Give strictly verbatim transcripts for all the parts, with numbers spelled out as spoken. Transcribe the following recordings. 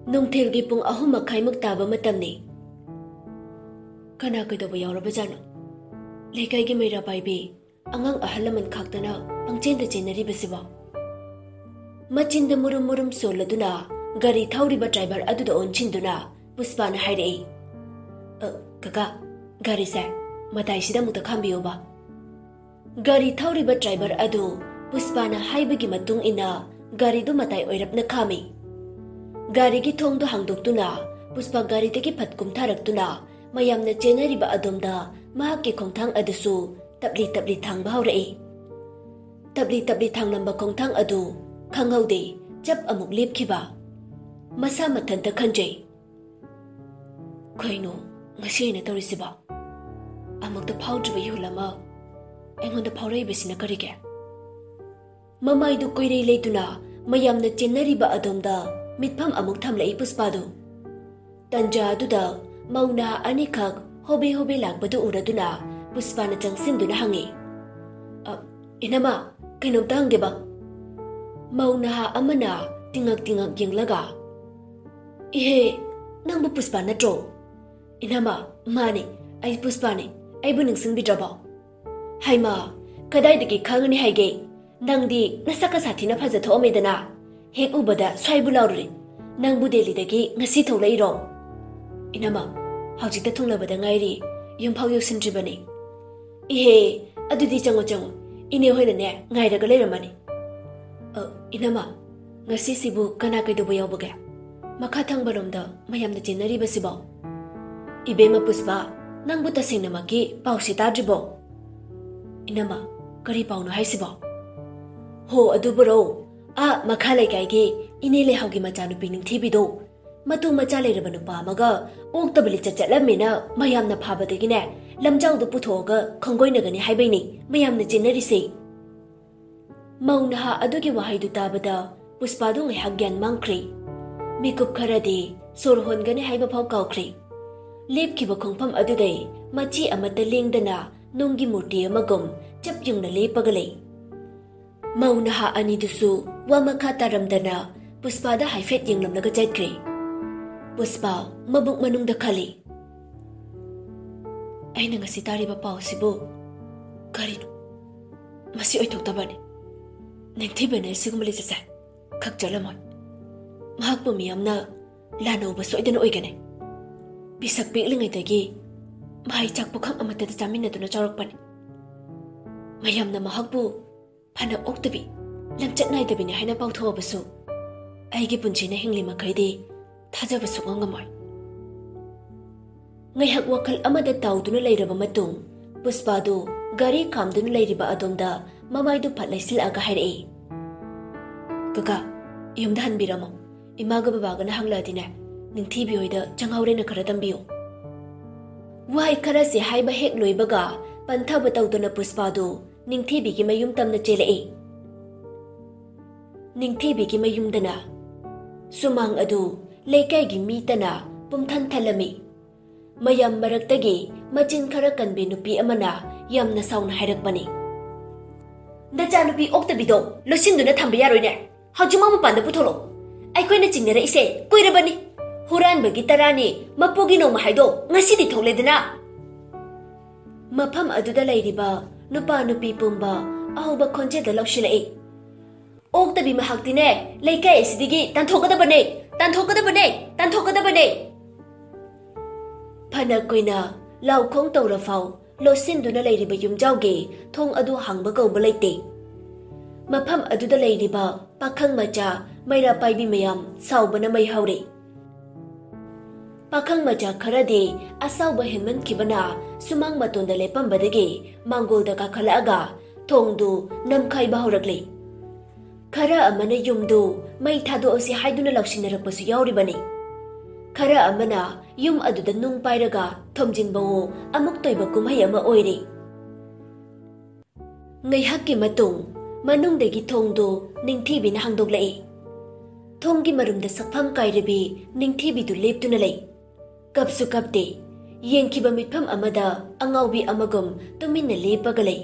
ꯅꯨꯡꯊꯤꯜꯒꯤ ꯄꯨꯡ ꯑꯍꯨꯝ ꯃꯈꯥꯏꯃꯨꯛ ꯇꯥꯕ ꯃꯇꯝꯅꯤ꯫ ꯀꯅꯥ ꯀꯩꯗꯧꯕ ꯌꯥꯎꯔꯕꯖꯥꯠꯅꯣ? ꯂꯩꯀꯥꯏꯒꯤ ꯃꯩꯔꯥ ꯄꯥꯏꯕꯤ, ꯑꯉꯥꯡ ꯑꯍꯜ ꯂꯃꯟ ꯈꯥꯛꯇꯅ ꯄꯪꯆꯦꯟꯗ ꯆꯦꯟꯅꯔꯤꯕꯁꯤꯕꯣ? ꯃꯆꯤꯟꯗ ꯃꯨꯔꯨꯝ ꯃꯨꯔꯨꯝ ꯁꯣꯜꯂꯗꯨꯅ ꯒꯥꯔꯤ ꯊꯧꯔꯤꯕ ꯗ꯭ꯔꯥꯏꯚꯔ ꯑꯗꯨꯗ ꯑꯣꯟꯁꯤꯟꯗꯨꯅ ꯄꯨꯁꯄꯥꯅ ꯍꯥꯏꯔꯛꯏ, "ꯑ, ꯀꯀꯥ, ꯒꯥꯔꯤꯁꯦ ꯃꯇꯥꯏꯁꯤꯗ ꯑꯃꯨꯛꯇ ꯈꯥꯝꯕꯤꯌꯨꯕ꯫" ꯒꯥꯔꯤ ꯊꯧꯔꯤꯕ ꯗ꯭ꯔꯥꯏꯚꯔ ꯑꯗꯨ ꯄꯨꯁꯄꯥꯅ ꯍꯥꯏꯕꯒꯤ ꯃꯇꯨꯡ ꯏꯟꯅ ꯒꯥꯔꯤꯗꯨ ꯃꯇꯥꯏ ꯑꯣꯏꯔꯞꯅ ꯈꯥꯝꯃꯤ꯫ ꯒꯥꯔꯤꯒꯤ ꯊꯣꯡꯗꯨ ꯍꯥꯡꯗꯣꯛꯇꯨꯅ ꯄꯨꯁꯄꯥ ꯒꯥꯔꯤꯗꯒꯤ ꯐꯠ ꯀꯨꯝꯊꯔꯛꯇꯨꯅ ꯃꯌꯥꯝꯅ ꯆꯦꯟꯅꯔꯤꯕ ꯑꯗꯣꯝꯗ ꯃꯍꯥꯛꯀꯤ ꯈꯣꯡꯊꯥꯡ ꯑꯗꯨꯁꯨ ꯇꯞꯂꯤ ꯇꯞꯂꯤ ꯊꯥꯡꯕ ꯍꯧꯔꯛꯏ꯫ ꯇꯞꯂꯤ ꯇꯞꯂꯤ ꯊꯥꯡꯂꯝꯕ ꯈꯣꯡꯊꯥꯡ ꯑꯗꯨ ꯈꯪꯍꯧꯗꯦ, ꯆꯞ ꯑꯃꯨꯛ ꯂꯦꯞꯈꯤꯕ꯫ ꯃꯁꯥ ꯃꯊꯟꯇ ꯈꯟꯖꯩ, "ꯀꯩꯅꯣ ꯉꯁꯤ ꯑꯩꯅ ꯇꯧꯔꯤꯁꯤꯕꯣ? ꯑꯃꯨꯛꯇ ꯐꯥꯎꯗ꯭ꯔꯤꯕ ꯏꯍꯨꯜ ꯑꯃ ꯑꯩꯉꯣꯟꯗ ꯐꯥꯎꯔꯛꯏꯕꯁꯤꯅ ꯀꯔꯤꯒꯤ?" ꯃꯃꯥꯏꯗꯨ ꯀꯣꯏꯔꯩ ꯂꯩꯗꯨꯅ ꯃꯌꯥꯝꯅ ꯆꯦꯟꯅꯔꯤꯕ ꯑꯗꯣꯝꯗ ꯃꯤꯠꯐꯝ ꯑꯃꯨꯛ ꯊꯝꯂꯛꯏ ꯄꯨꯁꯄꯥꯗꯨ꯫ ꯇꯟꯖꯥ ꯑꯗꯨꯗ ꯃꯧ ꯅꯍꯥ ꯑꯅꯤꯈꯛ ꯍꯣꯕꯦ ꯍꯣꯕꯦ ꯂꯥꯛꯄꯗꯨ ꯎꯔꯗꯨꯅ ꯄꯨꯁꯄꯥꯅ ꯆꯪꯁꯤꯟꯗꯨꯅ ꯍꯪꯉꯤ, "ꯑ, ꯏꯅꯝꯃ, ꯀꯩꯅꯣꯝꯇ ꯍꯪꯒꯦꯕ?" ꯃꯧ ꯅꯍꯥ ꯑꯃꯅ ꯇꯤꯉꯛ ꯇꯤꯉꯛ ꯌꯦꯡꯂꯒ, "ꯏꯍꯦ, ꯅꯪꯕꯨ ꯄꯨꯁꯄꯥ ꯅꯠꯇ꯭ꯔꯣ?" "ꯏꯅꯝꯃ, ꯃꯥꯅꯤ, ꯑꯩ ꯄꯨꯁꯄꯥꯅꯤ꯫ ꯑꯩꯕꯨ ꯅꯤꯡꯁꯤꯡꯕꯤꯗ꯭ꯔꯕꯣ?" "ꯍꯩꯃꯥ, ꯀꯗꯥꯏꯗꯒꯤ ꯈꯪꯒꯅꯤ ꯍꯥꯏꯒꯦ? ꯅꯪꯗꯤ ꯅꯁꯛꯀ ꯁꯥꯊꯤꯅ ꯐꯖꯊꯣꯛꯑꯝꯃꯦꯗꯅ꯫ ꯍꯦꯛ ꯎꯕꯗ ꯁ꯭ꯋꯥꯏꯕꯨ ꯂꯥꯎꯔꯨꯔꯦ꯫ ꯅꯪꯕꯨ ꯗꯦꯜꯂꯤꯗꯒꯤ ꯉꯁꯤ ꯊꯣꯛꯂꯛꯏꯔꯣ?" "ꯏꯅꯝꯃ, ꯍꯧꯖꯤꯛꯇ ꯊꯨꯡꯂꯕꯗ ꯉꯥꯏꯔꯤ, ꯌꯨꯝꯐꯥꯎ ꯌꯧꯁꯤꯟꯗ꯭ꯔꯤꯕꯅꯤ꯫" "ꯏꯍꯦ, ꯑꯗꯨꯗꯤ ꯆꯪꯉꯣ, ꯆꯪꯉꯣ꯫ ꯏꯅꯦ ꯍꯣꯏꯅꯅꯦ ꯉꯥꯏꯔꯒ ꯂꯩꯔꯝꯃꯅꯤ꯫" "ꯑ, ꯏꯅꯝꯃ, ꯉꯁꯤꯁꯤꯕꯨ ꯀꯅꯥ ꯀꯩꯗꯧꯕ ꯌꯥꯎꯕꯒꯦ? ꯃꯈꯥ ꯊꯪꯕꯔꯣꯝꯗ ꯃꯌꯥꯝꯅ ꯆꯦꯟꯅꯔꯤꯕꯁꯤꯕꯣ?" "ꯏꯕꯦꯝꯃ ꯄꯨꯁꯄꯥ, ꯅꯪꯕꯨ ꯇꯁꯦꯡꯅꯃꯛꯀꯤ ꯄꯥꯎꯁꯤ ꯇꯥꯗ꯭ꯔꯤꯕꯣ?" "ꯏꯅꯝꯃ, ꯀꯔꯤ ꯄꯥꯎꯅꯣ ꯍꯥꯏꯁꯤꯕꯣ?" "ꯍꯣ, ꯑꯗꯨꯕꯨꯔꯣ, ꯑꯥ ꯃꯈꯥ ꯂꯩꯀꯥꯏꯒꯤ ꯏꯅꯦ ꯂꯩꯍꯥꯎꯒꯤ ꯃꯆꯥꯅꯨꯄꯤ ꯅꯤꯡꯊꯤꯕꯤꯗꯣ, ꯃꯇꯨ ꯃꯆꯥ ꯂꯩꯔꯕ ꯅꯨꯄꯥ ꯑꯃꯒ ꯑꯣꯛꯇꯕ ꯂꯤꯆꯠ ꯆꯠꯂꯝꯃꯦꯅ ꯃꯌꯥꯝꯅ ꯐꯥꯕꯗꯒꯤꯅꯦ, ꯂꯝꯖꯥꯎꯗ ꯄꯨꯊꯣꯛꯑꯒ ꯈꯪꯒꯣꯏꯅꯒꯅꯤ ꯍꯥꯏꯕꯩꯅꯦ ꯃꯌꯥꯝꯅ ꯆꯦꯟꯅꯔꯤꯁꯦ꯫" ꯃꯧ ꯅꯍꯥ ꯑꯗꯨꯒꯤ ꯋꯥꯍꯩꯗꯨ ꯇꯥꯕꯗ ꯄꯨꯁꯄꯥꯗꯨ ꯉꯥꯏꯍꯥꯛ ꯒ꯭ꯌꯥꯟ ꯃꯥꯡꯈ꯭ꯔꯦ꯫ ꯃꯤꯀꯨꯞ ꯈꯔꯗꯤ ꯁꯣꯔ ꯍꯣꯟꯒꯅꯤ ꯍꯥꯏꯕ ꯐꯥꯎ ꯀꯥꯎꯈ꯭ꯔꯦ꯫ ꯂꯦꯞꯈꯤꯕ ꯈꯣꯡꯐꯝ ꯑꯗꯨꯗꯩ ꯃꯆꯤ ꯑꯃꯠꯇ ꯂꯦꯡꯗꯅ ꯅꯨꯡꯒꯤ ꯃꯨꯔꯇꯤ ꯑꯃꯒꯨꯝ ꯆꯞ ꯌꯨꯡꯅ ꯂꯦꯞꯄꯒ ꯂꯩ꯫ ꯃꯧ ꯅꯍꯥ ꯑꯅꯤꯗꯨꯁꯨ ꯋꯥ ꯃꯈꯥ ꯇꯥꯔꯝꯗꯅ ꯄꯨꯁꯄꯥꯗ ꯍꯥꯏꯐꯦꯠ ꯌꯦꯡꯂꯝꯂꯒ ꯆꯠꯈ꯭ꯔꯦ꯫ ꯄꯨꯁꯄꯥ ꯃꯕꯨꯛ ꯃꯅꯨꯡꯗ ꯈꯜꯂꯤ, "ꯑꯩꯅ ꯉꯁꯤ ꯇꯥꯔꯤꯕ ꯄꯥꯎꯁꯤꯕꯨ ꯀꯔꯤꯅꯣ? ꯃꯁꯤ ꯑꯣꯏꯊꯣꯛꯇꯕꯅꯤ꯫ ꯅꯤꯡꯊꯤꯕꯤꯅ ꯑꯁꯤꯒꯨꯝꯕ ꯂꯤꯆꯠꯁꯦ ꯈꯛ ꯆꯠꯂꯝꯃꯣꯏ꯫ ꯃꯍꯥꯛꯄꯨ ꯃꯤꯌꯥꯝꯅ ꯂꯥꯟꯅ ꯎꯕ ꯁꯣꯏꯗꯅ ꯑꯣꯏꯒꯅꯤ꯫ ꯄꯤꯁꯛ ꯄꯤꯛꯂꯤꯉꯩꯗꯒꯤ ꯃꯍꯩ ꯆꯥꯛ ꯄꯨꯈꯝ ꯑꯃꯠꯇꯗ ꯆꯥꯃꯤꯟꯅꯗꯨꯅ ꯆꯥꯎꯔꯛꯄꯅꯤ꯫ ꯃꯌꯥꯝꯅ ꯃꯍꯥꯛꯄꯨ ꯐꯅ ꯑꯣꯛꯇꯕꯤ, ꯂꯝꯆꯠ ꯅꯥꯏꯗꯕꯤꯅꯤ ꯍꯥꯏꯅ ꯄꯥꯎꯊꯣꯛꯑꯕꯁꯨ, ꯑꯩꯒꯤ ꯄꯨꯟꯁꯤꯅ ꯍꯤꯡꯂꯤ ꯃꯈꯩꯗꯤ ꯊꯥꯖꯕ ꯁꯨꯛꯉꯝ ꯉꯝꯃꯣꯏ꯫" ꯉꯥꯏꯍꯥꯛ ꯋꯥꯈꯜ ꯑꯃꯗ ꯇꯥꯎꯗꯨꯅ ꯂꯩꯔꯕ ꯃꯇꯨꯡ, ꯄꯨꯁꯄꯥꯗꯨ ꯒꯥꯔꯤ ꯈꯥꯝꯗꯨꯅ ꯂꯩꯔꯤꯕ ꯑꯗꯣꯝꯗ ꯃꯃꯥꯏꯗꯨ ꯐꯠ ꯂꯩꯁꯤꯜꯂꯛꯑꯒ ꯍꯥꯏꯔꯛꯏ, "ꯀꯀꯥ, ꯌꯨꯝꯗ ꯍꯟꯕꯤꯔꯝꯃꯣ꯫ ꯏꯃꯥꯒ ꯕꯕꯥꯒꯅ ꯍꯪꯂꯛꯑꯗꯤꯅꯦ, ꯅꯤꯡꯊꯤꯕꯤ ꯍꯣꯏꯗ ꯆꯪꯍꯧꯔꯦꯅ ꯈꯔ ꯇꯝꯕꯤꯌꯨ꯫" ꯋꯥꯍꯩ ꯈꯔꯁꯦ ꯍꯥꯏꯕ ꯍꯦꯛ ꯂꯣꯏꯕꯒ, ꯄꯟꯊꯕ ꯇꯧꯗꯅ ꯄꯨꯁꯄꯥꯗꯨ ꯅꯤꯡꯊꯤꯕꯤꯒꯤ ꯃꯌꯨꯝ ꯇꯝꯅ ꯆꯦꯜꯂꯛꯏ꯫ ꯅꯤꯡꯊꯤꯕꯤꯒꯤ ꯃꯌꯨꯝꯗꯅ ꯁꯨꯃꯥꯡ ꯑꯗꯨ ꯂꯩꯀꯥꯏꯒꯤ ꯃꯤ ꯇꯅ ꯄꯨꯝꯊꯟ ꯊꯜꯂꯝꯃꯤ꯫ ꯃꯌꯥꯝ ꯃꯔꯛꯇꯒꯤ ꯃꯆꯤꯟ ꯈꯔ ꯀꯟꯕꯤ ꯅꯨꯄꯤ ꯑꯃꯅ ꯌꯥꯝꯅ ꯁꯥꯎꯅ ꯍꯥꯏꯔꯛꯄꯅꯤ, "ꯅꯆꯥꯅꯨꯄꯤ ꯑꯣꯛꯇꯕꯤꯗꯣ ꯂꯣꯠꯁꯤꯟꯗꯨꯅ ꯊꯝꯕ ꯌꯥꯔꯣꯏꯅꯦ꯫ ꯍꯧꯖꯤꯛꯃꯛ ꯃꯄꯥꯟꯗ ꯄꯨꯊꯣꯛꯂꯛꯑꯣ꯫ ꯑꯩꯈꯣꯏꯅ ꯆꯤꯡꯅꯔꯛꯏꯁꯦ ꯀꯨꯏꯔꯕꯅꯤ꯫ ꯍꯨꯔꯥꯟꯕꯒꯤ ꯇꯔꯥꯅꯤ, ꯃꯄꯨꯒꯤ ꯅꯣꯡꯃ ꯍꯥꯏꯗꯣ ꯉꯁꯤꯗꯤ ꯊꯣꯛꯂꯦꯗꯅ꯫" ꯃꯐꯝ ꯑꯗꯨꯗ ꯂꯩꯔꯤꯕ ꯅꯨꯄꯥ ꯅꯨꯄꯤ ꯄꯨꯝꯕ ꯑꯍꯧꯕ ꯈꯣꯟꯖꯦꯜꯗ ꯂꯧꯁꯤꯜꯂꯛꯏ, "ꯑꯣꯛꯇꯕꯤ ꯃꯍꯥꯛꯇꯤꯅꯦ, ꯂꯩꯀꯥꯏ ꯑꯁꯤꯗꯒꯤ ꯇꯥꯟꯊꯣꯛꯀꯗꯕꯅꯦ, ꯇꯥꯟꯊꯣꯛꯀꯗꯕꯅꯦ, ꯇꯥꯟꯊꯣꯛꯀꯗꯕꯅꯦ!" ꯐꯅ ꯀꯨꯏꯅ ꯂꯥꯎꯈꯣꯡ ꯇꯧꯔꯐꯥꯎ, ꯂꯣꯠꯁꯤꯟꯗꯨꯅ ꯂꯩꯔꯤꯕ ꯌꯨꯝꯖꯥꯎꯒꯤ ꯊꯣꯡ ꯑꯗꯨ ꯍꯥꯡꯕ ꯀꯧꯕ ꯂꯩꯇꯦ꯫ ꯃꯐꯝ ꯑꯗꯨꯗ ꯂꯩꯔꯤꯕ ꯄꯥꯈꯪ ꯃꯆꯥ, ꯃꯩꯔꯥ ꯄꯥꯏꯕꯤ ꯃꯌꯥꯝ ꯁꯥꯎꯕꯅ ꯃꯩ ꯍꯧꯔꯦ꯫ ꯄꯥꯈꯪ ꯃꯆꯥ ꯈꯔꯗꯤ ꯑꯁꯥꯎꯕ ꯍꯦꯟꯃꯟꯈꯤꯕꯅ ꯁꯨꯃꯥꯡ ꯃꯇꯣꯟꯗ ꯂꯦꯞꯄꯝꯕꯗꯒꯤ ꯃꯥꯡꯒꯣꯜꯗ ꯀꯥꯈꯠꯂꯛꯑꯒ ꯊꯣꯡꯗꯨ ꯅꯝꯈꯥꯏꯕ ꯍꯧꯔꯛꯂꯦ꯫ ꯈꯔ ꯑꯃꯅ ꯌꯨꯝꯗꯨ ꯃꯩ ꯊꯥꯗꯣꯛꯑꯁꯤ ꯍꯥꯏꯗꯨꯅ ꯂꯥꯎꯁꯤꯟꯅꯔꯛꯄꯁꯨ ꯌꯥꯎꯔꯤꯕꯅꯤ꯫ ꯈꯔ ꯑꯃꯅ ꯌꯨꯝ ꯑꯗꯨꯗ ꯅꯨꯡ ꯄꯥꯏꯔꯒ ꯊꯣꯝꯖꯤꯟꯕꯋꯣ ꯑꯃꯨꯛ ꯇꯣꯏꯕ ꯀꯨꯝꯍꯩ ꯑꯃ ꯑꯣꯏꯔꯦ꯫ ꯉꯥꯏꯍꯥꯛꯀꯤ ꯃꯇꯨꯡ ꯃꯅꯨꯡꯗꯒꯤ ꯊꯣꯡꯗꯨ ꯅꯤꯡꯊꯤꯕꯤꯅ ꯍꯥꯡꯗꯣꯛꯂꯛꯏ꯫ ꯊꯣꯡꯒꯤ ꯃꯔꯨꯝꯗ ꯁꯛꯐꯝ ꯀꯥꯏꯔꯕꯤ ꯅꯤꯡꯊꯤꯕꯤꯗꯨ ꯂꯦꯞꯇꯨꯅ ꯂꯩ꯫ ꯀꯞꯁꯨ ꯀꯞꯇꯦ꯫ ꯌꯦꯡꯈꯤꯕ ꯃꯤꯠꯐꯝ ꯑꯃꯗ ꯑꯉꯥꯎꯕꯤ ꯑꯃꯒꯨꯝ ꯇꯨꯃꯤꯟꯅ ꯂꯦꯞꯄꯒ ꯂꯩ꯫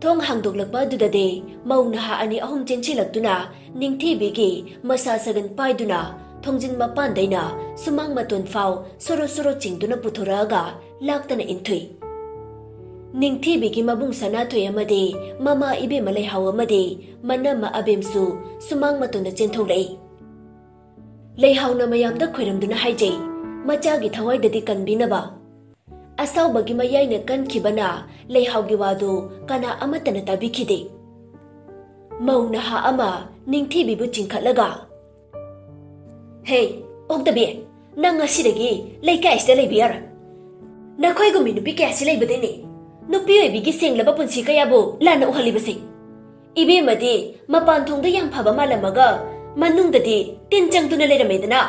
ꯊꯣꯡ ꯍꯥꯡꯗꯣꯛꯂꯛꯄ ꯑꯗꯨꯗꯗꯤ ꯃꯧ ꯅꯍꯥ ꯑꯅꯤ ꯑꯍꯨꯝ ꯆꯦꯟꯁꯤꯜꯂꯛꯇꯨꯅ ꯅꯤꯡꯊꯤꯕꯤꯒꯤ ꯃꯁꯥ ꯁꯒꯟ ꯄꯥꯏꯗꯨꯅ ꯊꯣꯡꯖꯤꯟ ꯃꯄꯥꯟꯗꯩꯅ ꯁꯨꯃꯥꯡ ꯃꯇꯣꯟ ꯐꯥꯎ ꯁꯣꯔꯣ ꯁꯣꯔꯣ ꯆꯤꯡꯗꯨꯅ ꯄꯨꯊꯣꯔꯛꯑꯒ ꯂꯥꯛꯇꯅ ꯏꯟꯊꯨꯏ꯫ ꯅꯤꯡꯊꯤꯕꯤꯒꯤ ꯃꯕꯨꯡ ꯁꯅꯥꯊꯣꯏ ꯑꯃꯗꯤ ꯃꯃꯥ ꯏꯕꯦꯝꯃ ꯂꯩꯍꯥꯎ ꯑꯃꯗꯤ ꯃꯅꯝꯃ ꯑꯕꯦꯝꯁꯨ ꯁꯨꯃꯥꯡ ꯃꯇꯣꯟꯗ ꯆꯦꯟꯊꯣꯛꯂꯛꯏ꯫ ꯂꯩꯍꯥꯎꯅ ꯃꯌꯥꯝꯗ ꯈꯣꯏꯔꯝꯗꯨꯅ ꯍꯥꯏꯖꯩ, ꯃꯆꯥꯒꯤ ꯊꯋꯥꯏꯗꯗꯤ ꯀꯟꯕꯤꯅꯕ꯫ ꯑꯁꯥꯎꯕꯒꯤ ꯃꯌꯥꯏꯅ ꯀꯟꯈꯤꯕꯅ ꯂꯩꯍꯥꯎꯒꯤ ꯋꯥꯗꯨ ꯀꯅꯥ ꯑꯃꯠꯇꯅ ꯇꯥꯕꯤꯈꯤꯗꯦ꯫ ꯃꯧ ꯅꯍꯥ ꯑꯃ ꯅꯤꯡꯊꯤꯕꯤꯕꯨ ꯆꯤꯡꯈꯠꯂꯒ, "ꯍꯦ, ꯑꯣꯛꯇꯕꯤ, ꯅꯪ ꯉꯁꯤꯗꯒꯤ ꯂꯩꯀꯥꯏ ꯑꯁꯤꯗ ꯂꯩꯕ ꯌꯥꯔꯣꯏ꯫ ꯅꯈꯣꯏꯒꯨꯝꯕꯤ ꯅꯨꯄꯤ ꯀꯌꯥꯁꯤ ꯂꯩꯕꯗꯩꯅꯦ ꯅꯨꯄꯤ ꯑꯣꯏꯕꯤꯒꯤ ꯁꯦꯡꯂꯕ ꯄꯨꯟꯁꯤ ꯀꯌꯥꯕꯨ ꯂꯥꯟꯅ ꯎꯍꯜꯂꯤꯕꯁꯦ꯫ ꯏꯕꯦꯝꯃꯗꯤ ꯃꯄꯥꯟ ꯊꯣꯡꯗ ꯌꯥꯝ ꯐꯕ ꯃꯥꯜꯂꯝꯃꯒ ꯃꯅꯨꯡꯗꯗꯤ ꯇꯤꯟ ꯆꯪꯗꯨꯅ ꯂꯩꯔꯝꯃꯦꯗꯅ꯫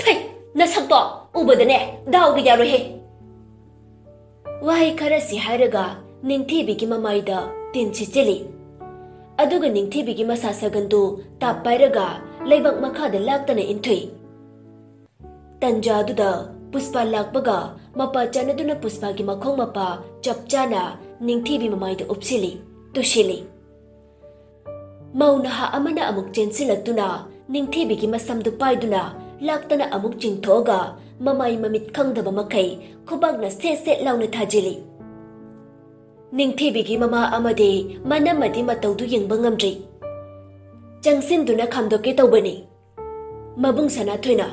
ꯊꯩ, ꯅꯁꯛꯇꯣ ꯎꯕꯗꯅꯦ ꯗꯥꯎꯒ ꯌꯥꯔꯣꯏꯍꯦ!" ꯋꯥꯍꯩ ꯈꯔꯁꯤ ꯍꯥꯏꯔꯒ ꯅꯤꯡꯊꯤꯕꯤꯒꯤ ꯃꯃꯥꯏꯗ ꯇꯤꯟ ꯁꯤꯠꯆꯤꯜꯂꯤ꯫ ꯑꯗꯨꯒ ꯅꯤꯡꯊꯤꯕꯤꯒꯤ ꯃꯁꯥ ꯁꯒꯟꯗꯨ ꯇꯥꯞ ꯄꯥꯏꯔꯒ ꯂꯩꯕꯥꯛ ꯃꯈꯥꯗ ꯂꯥꯛꯇꯅ ꯏꯟꯊꯨꯏ꯫ ꯇꯟꯖꯥꯗꯨꯗ ꯄꯨꯁꯄꯥ ꯂꯥꯛꯄꯒ ꯃꯄꯥ ꯆꯥꯟꯅꯗꯨꯅ ꯄꯨꯁꯄꯥꯒꯤ ꯃꯈꯣꯡ ꯃꯄꯥ ꯆꯞ ꯆꯥꯅ ꯅꯤꯡꯊꯤꯕꯤ ꯃꯃꯥꯏꯗ ꯎꯞꯁꯤꯜꯂꯤ, ꯇꯨꯁꯤꯜꯂꯤ꯫ ꯃꯧ ꯅꯍꯥ ꯑꯃꯅ ꯑꯃꯨꯛ ꯆꯦꯟꯁꯤꯜꯂꯛꯇꯨꯅ ꯅꯤꯡꯊꯤꯕꯤꯒꯤ ꯃꯁꯝꯗꯨ ꯄꯥꯏꯗꯨꯅ ꯂꯥꯛꯇꯅ ꯑꯃꯨꯛ ꯆꯤꯡꯊꯣꯛꯑꯒ ꯃꯃꯥꯏ ꯃꯃꯤꯠ ꯈꯪꯗꯕ ꯃꯈꯩ ꯈꯨꯕꯥꯛꯅ ꯁꯦꯠ ꯁꯦꯠ ꯂꯥꯎꯅ ꯊꯥꯖꯤꯜꯂꯤ꯫ ꯅꯤꯡꯊꯤꯕꯤꯒꯤ ꯃꯃꯥ ꯑꯃꯗꯤ ꯃꯅꯝꯃꯗꯤ ꯃꯇꯧꯗꯨ ꯌꯦꯡꯕ ꯉꯝꯗ꯭ꯔꯤ꯫ ꯆꯪꯁꯤꯟꯗꯨꯅ ꯈꯥꯝꯗꯣꯛꯀꯦ ꯇꯧꯕꯅꯤ꯫ ꯃꯕꯨꯡ ꯁꯅꯥꯊꯣꯏꯅ,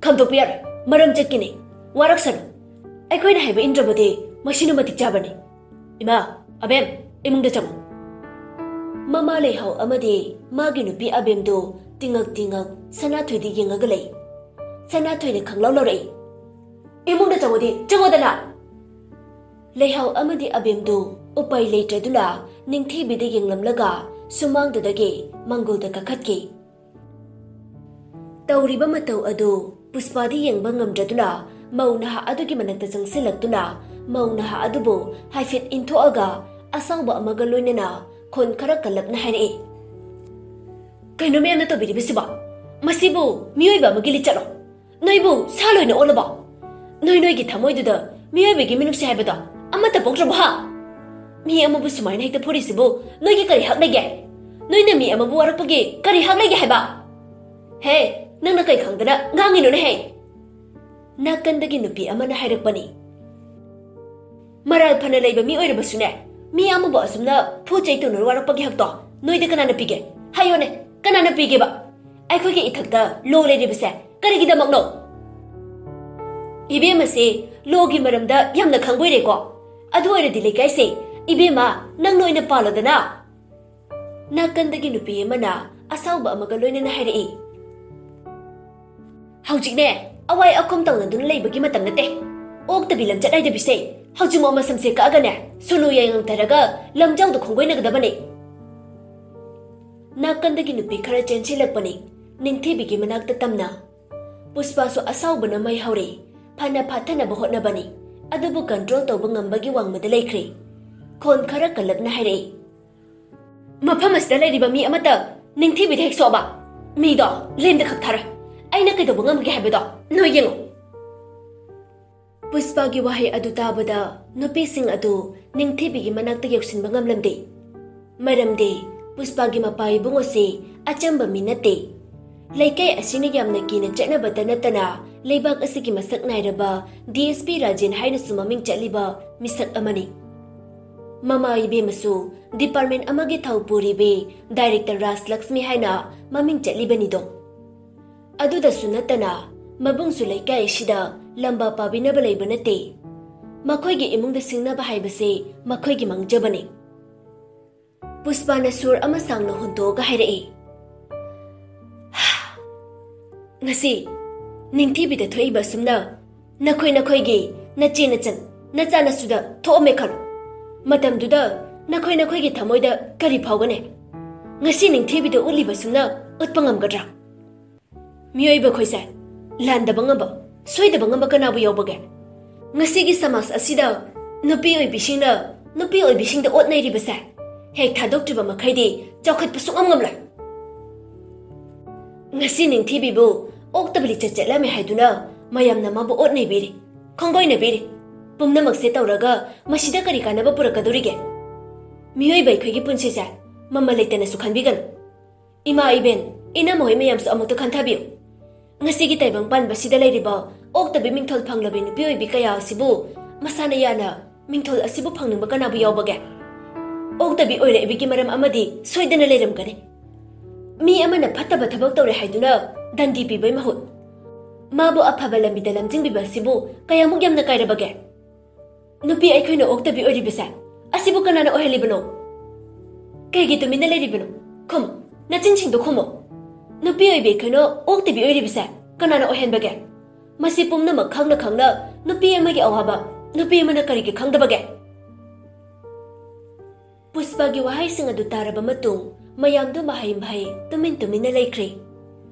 "ꯈꯥꯝꯗꯣꯛꯄ ꯌꯥꯔꯣꯏ, ꯃꯔꯝ ꯆꯠꯀꯅꯤ, ꯋꯥꯔꯛꯁꯅꯨ꯫ ꯑꯩꯈꯣꯏꯅ ꯍꯥꯏꯕ ꯏꯟꯗ꯭ꯔꯕꯗꯤ ꯃꯁꯤꯅ ꯃꯇꯤꯛ ꯆꯥꯕꯅꯤ꯫ ꯏꯃꯥ, ꯑꯕꯦꯝ, ꯏꯃꯨꯡꯗ ꯆꯪꯉꯨ꯫" ꯃꯃꯥ ꯂꯩꯍꯥꯎ ꯑꯃꯗꯤ ꯃꯥꯒꯤ ꯅꯨꯄꯤ ꯑꯕꯦꯝꯗꯨ ꯇꯤꯉꯛ ꯇꯤꯉꯛ ꯁꯅꯥꯊꯣꯏꯗ ꯌꯦꯡꯉꯒ ꯂꯩ꯫ ꯁꯅꯥꯊꯣꯏꯅ ꯈꯪꯂꯥꯎ ꯂꯧꯔꯛꯏ, "ꯏꯃꯨꯡꯗ ꯆꯪꯉꯨꯗꯤ ꯆꯪꯉꯣꯗꯅ!" ꯂꯩꯍꯥꯎ ꯑꯃꯗꯤ ꯑꯕꯦꯝꯗꯨ ꯎꯄꯥꯏ ꯂꯩꯇ꯭ꯔꯗꯨꯅ ꯅꯤꯡꯊꯤꯕꯤꯗ ꯌꯦꯡꯂꯝꯂꯒ ꯁꯨꯃꯥꯡꯗꯨꯗꯒꯤ ꯃꯪꯒꯣꯜꯗ ꯀꯥꯈꯠꯈꯤ꯫ ꯇꯧꯔꯤꯕ ꯃꯇꯧ ꯑꯗꯨ ꯄꯨꯁꯄꯥꯗꯤ ꯌꯦꯡꯕ ꯉꯝꯗ꯭ꯔꯗꯨꯅ ꯃꯧ ꯅꯍꯥ ꯑꯗꯨꯒꯤ ꯃꯅꯥꯛꯇ ꯆꯪꯁꯤꯜꯂꯛꯇꯨꯅ ꯃꯧ ꯅꯍꯥ ꯑꯗꯨꯕꯨ ꯍꯥꯏꯐꯦꯠ ꯏꯟꯊꯣꯛꯑꯒ ꯑꯁꯥꯎꯕ ꯑꯃꯒ ꯂꯣꯏꯅꯅ ꯈꯣꯟ ꯈꯔ ꯀꯜꯂꯞꯅ ꯍꯥꯏꯔꯛꯏ, "ꯀꯩꯅꯣ ꯃꯌꯥꯝꯅ ꯇꯧꯕꯤꯔꯤꯕꯁꯤꯕꯣ? ꯃꯁꯤꯕꯨ ꯃꯤꯑꯣꯏꯕ ꯑꯃꯒꯤ ꯂꯤꯆꯠꯂꯣ? ꯅꯣꯏꯕꯨ ꯁꯥ ꯂꯣꯏꯅ ꯑꯣꯜꯂꯕꯣ? ꯅꯣꯏ ꯅꯣꯏꯒꯤ ꯊꯃꯣꯏꯗꯨꯗ ꯃꯤꯑꯣꯏꯕꯒꯤ ꯃꯤꯅꯨꯡꯁꯤ ꯍꯥꯏꯕꯗꯣ ꯑꯃꯠꯇ ꯄꯣꯛꯇ꯭ꯔꯕꯣ, ꯍꯥ? ꯃꯤ ꯑꯃꯕꯨ ꯁꯨꯃꯥꯏꯅ ꯍꯦꯛꯇ ꯐꯨꯔꯤꯁꯤꯕꯨ ꯅꯣꯏꯒꯤ ꯀꯔꯤ ꯍꯛ ꯂꯩꯒꯦ? ꯅꯣꯏꯅ ꯃꯤ ꯑꯃꯕꯨ ꯋꯥꯔꯛꯄꯒꯤ ꯀꯔꯤ ꯍꯛ ꯂꯩꯒꯦ ꯍꯥꯏꯕ? ꯍꯦ, ꯅꯪꯅ ꯀꯩ ꯈꯪꯗꯅ ꯉꯥꯡꯉꯤꯅꯣꯅꯦꯍꯦ? ꯅꯥꯀꯟꯗꯒꯤ ꯅꯨꯄꯤ ꯑꯃꯅ ꯍꯥꯏꯔꯛꯄꯅꯤ꯫ ꯃꯔꯥꯜ ꯐꯅ ꯂꯩꯕ ꯃꯤ ꯑꯣꯏꯔꯕꯁꯨꯅꯦ, ꯃꯤ ꯑꯃꯕꯨ ꯑꯁꯨꯝꯅ ꯐꯨ ꯆꯩ ꯇꯧꯅꯔꯨ ꯋꯥꯔꯛꯄꯒꯤ ꯍꯛꯇꯣ ꯅꯣꯏꯗ ꯀꯅꯥꯅ ꯄꯤꯒꯦ? ꯍꯥꯏꯌꯣꯅꯦ, ꯀꯅꯥꯅ ꯄꯤꯒꯦꯕ? ꯑꯩꯈꯣꯏꯒꯤ ꯏꯊꯛꯇ ꯂꯣ ꯂꯩꯔꯤꯕꯁꯦ ꯀꯔꯤꯒꯤꯗꯃꯛꯅꯣ? ꯏꯕꯦꯝꯃꯁꯦ ꯂꯣꯒꯤ ꯃꯔꯝꯗ ꯌꯥꯝꯅ ꯈꯪꯕꯣꯏꯔꯦꯀꯣ꯫ ꯑꯗꯨ ꯑꯣꯏꯔꯗꯤ ꯂꯩꯀꯥꯏꯁꯦ, ꯏꯕꯦꯝꯃ, ꯅꯪ ꯅꯣꯏꯅ ꯄꯥꯜꯂꯣꯗꯅ꯫ ꯅꯥꯀꯟꯗꯒꯤ ꯅꯨꯄꯤ ꯑꯃꯅ ꯑꯁꯥꯎꯕ ꯑꯃꯒ ꯂꯣꯏꯅꯅ ꯍꯥꯏꯔꯛꯏ꯫ ꯍꯧꯖꯤꯛꯅꯦ, ꯑꯋꯥꯏ ꯑꯈꯨꯝ ꯇꯧꯅꯗꯨꯅ ꯂꯩꯕꯒꯤ ꯃꯇꯝ ꯅꯠꯇꯦ꯫ ꯑꯣꯛꯇꯕꯤ ꯂꯝꯆꯠ ꯅꯥꯏꯗꯕꯤꯁꯦ, ꯍꯧꯖꯤꯛꯃꯛ ꯃꯁꯝꯁꯦ ꯀꯛꯑꯒꯅꯦ, ꯁꯣꯅꯣ ꯌꯥꯏꯉꯪ ꯊꯔꯒ ꯂꯝꯖꯥꯎꯗ ꯈꯣꯡꯒꯣꯏꯅꯒꯗꯕꯅꯦ꯫ ꯅꯥꯀꯟꯗꯒꯤ ꯅꯨꯄꯤ ꯈꯔ ꯆꯦꯟꯁꯤꯜꯂꯛꯄꯅꯤ, ꯅꯤꯡꯊꯤꯕꯤꯒꯤ ꯃꯅꯥꯛꯇ ꯇꯝꯅ꯫ ꯄꯨꯁꯄꯥꯁꯨ ꯑꯁꯥꯎꯕꯅ ꯃꯩ ꯍꯧꯔꯦ꯫ ꯐꯅ ꯐꯥꯊꯅꯕ ꯍꯣꯠꯅꯕꯅꯤ, ꯑꯗꯨꯕꯨ ꯀꯟꯇ꯭ꯔꯣꯜ ꯇꯧꯕ ꯉꯝꯕꯒꯤ ꯋꯥꯡꯃꯗ ꯂꯩꯈ꯭ꯔꯦ꯫ ꯈꯣꯟ ꯈꯔ ꯀꯜꯂꯞꯅ ꯍꯥꯏꯔꯛꯏ, "ꯃꯐꯝ ꯑꯁꯤꯗ ꯂꯩꯔꯤꯕ ꯃꯤ ꯑꯃꯠꯇ ꯅꯤꯡꯊꯤꯕꯤꯗ ꯍꯦꯛ ꯁꯣꯛꯑꯕ, ꯃꯤꯗꯣ ꯂꯦꯝꯗ ꯈꯛ ꯊꯥꯔꯣꯏ꯫ ꯑꯩꯅ ꯀꯩꯗꯧꯕ ꯉꯝꯒꯦ ꯍꯥꯏꯕꯗꯣ ꯅꯣꯏ ꯌꯦꯡꯉꯨ꯫" ꯄꯨꯁꯄꯥꯒꯤ ꯋꯥꯍꯩ ꯑꯗꯨ ꯇꯥꯕꯗ ꯅꯨꯄꯤꯁꯤꯡ ꯑꯗꯨ ꯅꯤꯡꯊꯤꯕꯤꯒꯤ ꯃꯅꯥꯛꯇ ꯌꯧꯁꯤꯟꯕ ꯉꯝꯂꯝꯗꯦ꯫ ꯃꯔꯝꯗꯤ ꯄꯨꯁꯄꯥꯒꯤ ꯃꯄꯥ ꯏꯕꯨꯡ ꯑꯁꯤ ꯑꯆꯝꯕ ꯃꯤ ꯅꯠꯇꯦ꯫ ꯂꯩꯀꯥꯏ ꯑꯁꯤꯅ ꯌꯥꯝꯅ ꯀꯤꯅ ꯆꯠꯅꯕꯇ ꯅꯠꯇꯅ ꯂꯩꯕꯥꯛ ꯑꯁꯤꯒꯤ ꯃꯁꯛ ꯅꯥꯏꯔꯕ ꯗꯤ ꯑꯦꯁ ꯄꯤ ꯔꯥꯖꯦꯟ ꯍꯥꯏꯅꯁꯨ ꯃꯃꯤꯡ ꯆꯠꯂꯤꯕ ꯃꯤꯁꯛ ꯑꯃꯅꯤ꯫ ꯃꯃꯥ ꯏꯕꯦꯝꯃꯁꯨ ꯗꯤꯄꯥꯔꯠꯃꯦꯟ ꯑꯃꯒꯤ ꯊꯧ ꯄꯨꯔꯤꯕꯤ ꯗꯥꯏꯔꯦꯛꯇꯔ ꯔꯥꯖꯂꯛꯁꯃꯤ ꯍꯥꯏꯅ ꯃꯃꯤꯡ ꯆꯠꯂꯤꯕꯅꯤꯗꯣ꯫ ꯑꯗꯨꯗꯁꯨ ꯅꯠꯇꯅ ꯃꯕꯨꯡꯁꯨ ꯂꯩꯀꯥꯏ ꯑꯁꯤꯗ ꯂꯝꯕꯥ ꯄꯥꯕꯤꯅꯕ ꯂꯩꯕ ꯅꯠꯇꯦ꯫ ꯃꯈꯣꯏꯒꯤ ꯏꯃꯨꯡꯗ ꯁꯤꯡꯅꯕ ꯍꯥꯏꯕꯁꯦ ꯃꯈꯣꯏꯒꯤ ꯃꯥꯡꯖꯕꯅꯤ꯫ ꯄꯨꯁꯄꯥꯅ ꯁꯨꯔ ꯑꯃ ꯁꯥꯡꯅ ꯍꯣꯟꯗꯣꯛꯑꯒ ꯍꯥꯏꯔꯛꯏ, "ꯉꯁꯤ ꯅꯤꯡꯊꯤꯕꯤꯗ ꯊꯣꯛꯏꯕ ꯑꯁꯨꯝꯅ ꯅꯈꯣꯏ ꯅꯈꯣꯏꯒꯤ ꯅꯆꯦ ꯅꯆꯟ ꯅꯆꯥ ꯅꯁꯨꯗ ꯊꯣꯛꯑꯝꯃꯦ ꯈꯜꯂꯣ꯫ ꯃꯇꯝꯗꯨꯗ ꯅꯈꯣꯏ ꯅꯈꯣꯏꯒꯤ ꯊꯃꯣꯏꯗ ꯀꯔꯤ ꯐꯥꯎꯒꯅꯤ? ꯉꯁꯤ ꯅꯤꯡꯊꯤꯕꯤꯗ ꯎꯠꯂꯤꯕ ꯑꯁꯨꯝꯅ ꯎꯠꯄ ꯉꯝꯒꯗ꯭ꯔꯥ?" ꯃꯤꯑꯣꯏꯕ ꯑꯩꯈꯣꯏꯁꯦ ꯂꯥꯟꯗꯕ ꯉꯝꯕ, ꯁꯣꯏꯗꯕ ꯉꯝꯕ ꯀꯅꯥꯕꯨ ꯌꯥꯎꯕꯒꯦ? ꯉꯁꯤꯒꯤ ꯁꯃꯥꯖ ꯑꯁꯤꯗ ꯅꯨꯄꯤ ꯑꯣꯏꯕꯤꯁꯤꯡꯅ ꯅꯨꯄꯤ ꯑꯣꯏꯕꯤꯁꯤꯡꯗ ꯑꯣꯠ ꯅꯩꯔꯤꯕꯁꯦ ꯍꯦꯛ ꯊꯥꯗꯣꯛꯇ꯭ꯔꯤꯕ ꯃꯈꯩꯗꯤ ꯆꯥꯎꯈꯠꯄ ꯁꯨꯡꯉꯝ ꯉꯝꯂꯣꯏ꯫ ꯉꯁꯤ ꯅꯤꯡꯊꯤꯕꯤꯕꯨ ꯑꯣꯛꯇꯕ ꯂꯤꯆꯠ ꯆꯠꯂꯝꯃꯦ ꯍꯥꯏꯗꯨꯅ ꯃꯌꯥꯝꯅ ꯃꯥꯕꯨ ꯑꯣꯠ ꯅꯩꯕꯤꯔꯤ, ꯈꯣꯡꯒꯣꯏꯅꯕꯤꯔꯤ꯫ ꯄꯨꯝꯅꯃꯛꯁꯦ ꯇꯧꯔꯒ ꯃꯁꯤꯗ ꯀꯔꯤ ꯀꯥꯟꯅꯕ ꯄꯨꯔꯛꯀꯗꯧꯔꯤꯒꯦ? ꯃꯤꯑꯣꯏꯕ ꯑꯩꯈꯣꯏꯒꯤ ꯄꯨꯟꯁꯤꯁꯦ ꯃꯃꯜ ꯂꯩꯇꯅꯁꯨ ꯈꯟꯕꯤꯒꯅꯨ꯫ ꯏꯃꯥ, ꯏꯕꯦꯟ, ꯏꯅꯝꯃ ꯍꯣꯏ ꯃꯌꯥꯝꯁꯨ ꯑꯃꯨꯛꯇ ꯈꯟꯊꯕꯤꯌꯨ꯫ ꯉꯁꯤꯒꯤ ꯇꯥꯏꯕꯪ ꯄꯥꯟꯕꯁꯤꯗ ꯂꯩꯔꯤꯕ ꯑꯣꯛꯇꯕꯤ ꯃꯤꯡꯊꯣꯜ ꯐꯪꯂꯕꯤ ꯅꯨꯄꯤ ꯑꯣꯏꯕꯤ ꯀꯌꯥ ꯑꯁꯤꯕꯨ ꯃꯁꯥꯅ ꯌꯥꯅ ꯃꯤꯡꯊꯣꯜ ꯑꯁꯤꯕꯨ ꯐꯪꯅꯤꯡꯕ ꯀꯅꯥꯕꯨ ꯌꯥꯎꯕꯒꯦ? ꯑꯣꯛꯇꯕꯤ ꯑꯣꯏꯔꯛꯏꯕꯒꯤ ꯃꯔꯝ ꯑꯃꯗꯤ ꯁꯣꯏꯗꯅ ꯂꯩꯔꯝꯒꯅꯤ꯫ ꯃꯤ ꯑꯃꯅ ꯐꯠꯇꯕ ꯊꯕꯛ ꯇꯧꯔꯦ ꯍꯥꯏꯗꯨꯅ ꯗꯟꯗꯤ ꯄꯤꯕꯩ ꯃꯍꯨꯠ, ꯃꯥꯕꯨ ꯑꯐꯕ ꯂꯝꯕꯤꯗ ꯂꯝꯖꯤꯡꯕꯤꯕ ꯑꯁꯤꯕꯨ ꯀꯌꯥꯃꯨꯛ ꯌꯥꯝꯅ ꯀꯥꯏꯔꯕꯒꯦ? ꯅꯨꯄꯤ ꯑꯩꯈꯣꯏꯅ ꯑꯣꯛꯇꯕꯤ ꯑꯣꯏꯔꯤꯕꯁꯦ ꯑꯁꯤꯕꯨ ꯀꯅꯥꯅ ꯑꯣꯏꯍꯜꯂꯤꯕꯅꯣ? ꯀꯩꯒꯤ ꯇꯨꯃꯤꯟꯅ ꯂꯩꯔꯤꯕꯅꯣ? ꯈꯨꯝꯃꯣ, ꯅꯆꯤꯟꯁꯤꯡꯗꯣ ꯈꯨꯝꯃꯣ꯫ ꯅꯨꯄꯤ ꯑꯣꯏꯕꯤ ꯑꯩꯈꯣꯏꯅ ꯑꯣꯛꯇꯕꯤ ꯑꯣꯏꯔꯤꯕꯁꯦ ꯀꯅꯥꯅ ꯑꯣꯏꯍꯟꯕꯒꯦ? ꯃꯁꯤ ꯄꯨꯝꯅꯃꯛ ꯈꯪꯅ ꯈꯪꯅ ꯅꯨꯄꯤ ꯑꯃꯒꯤ ꯑꯋꯥꯕ ꯅꯨꯄꯤ ꯑꯃꯅ ꯀꯔꯤꯒꯤ ꯈꯪꯗꯕꯒꯦ? ꯄꯨꯁꯄꯥꯒꯤ ꯋꯥꯍꯩꯁꯤꯡ ꯑꯗꯨ ꯇꯥꯔꯕ ꯃꯇꯨꯡ ꯃꯌꯥꯝꯗꯨ ꯃꯍꯩ ꯃꯍꯩ ꯇꯨꯃꯤꯟ ꯇꯨꯃꯤꯟꯅ ꯂꯩꯈ꯭ꯔꯦ꯫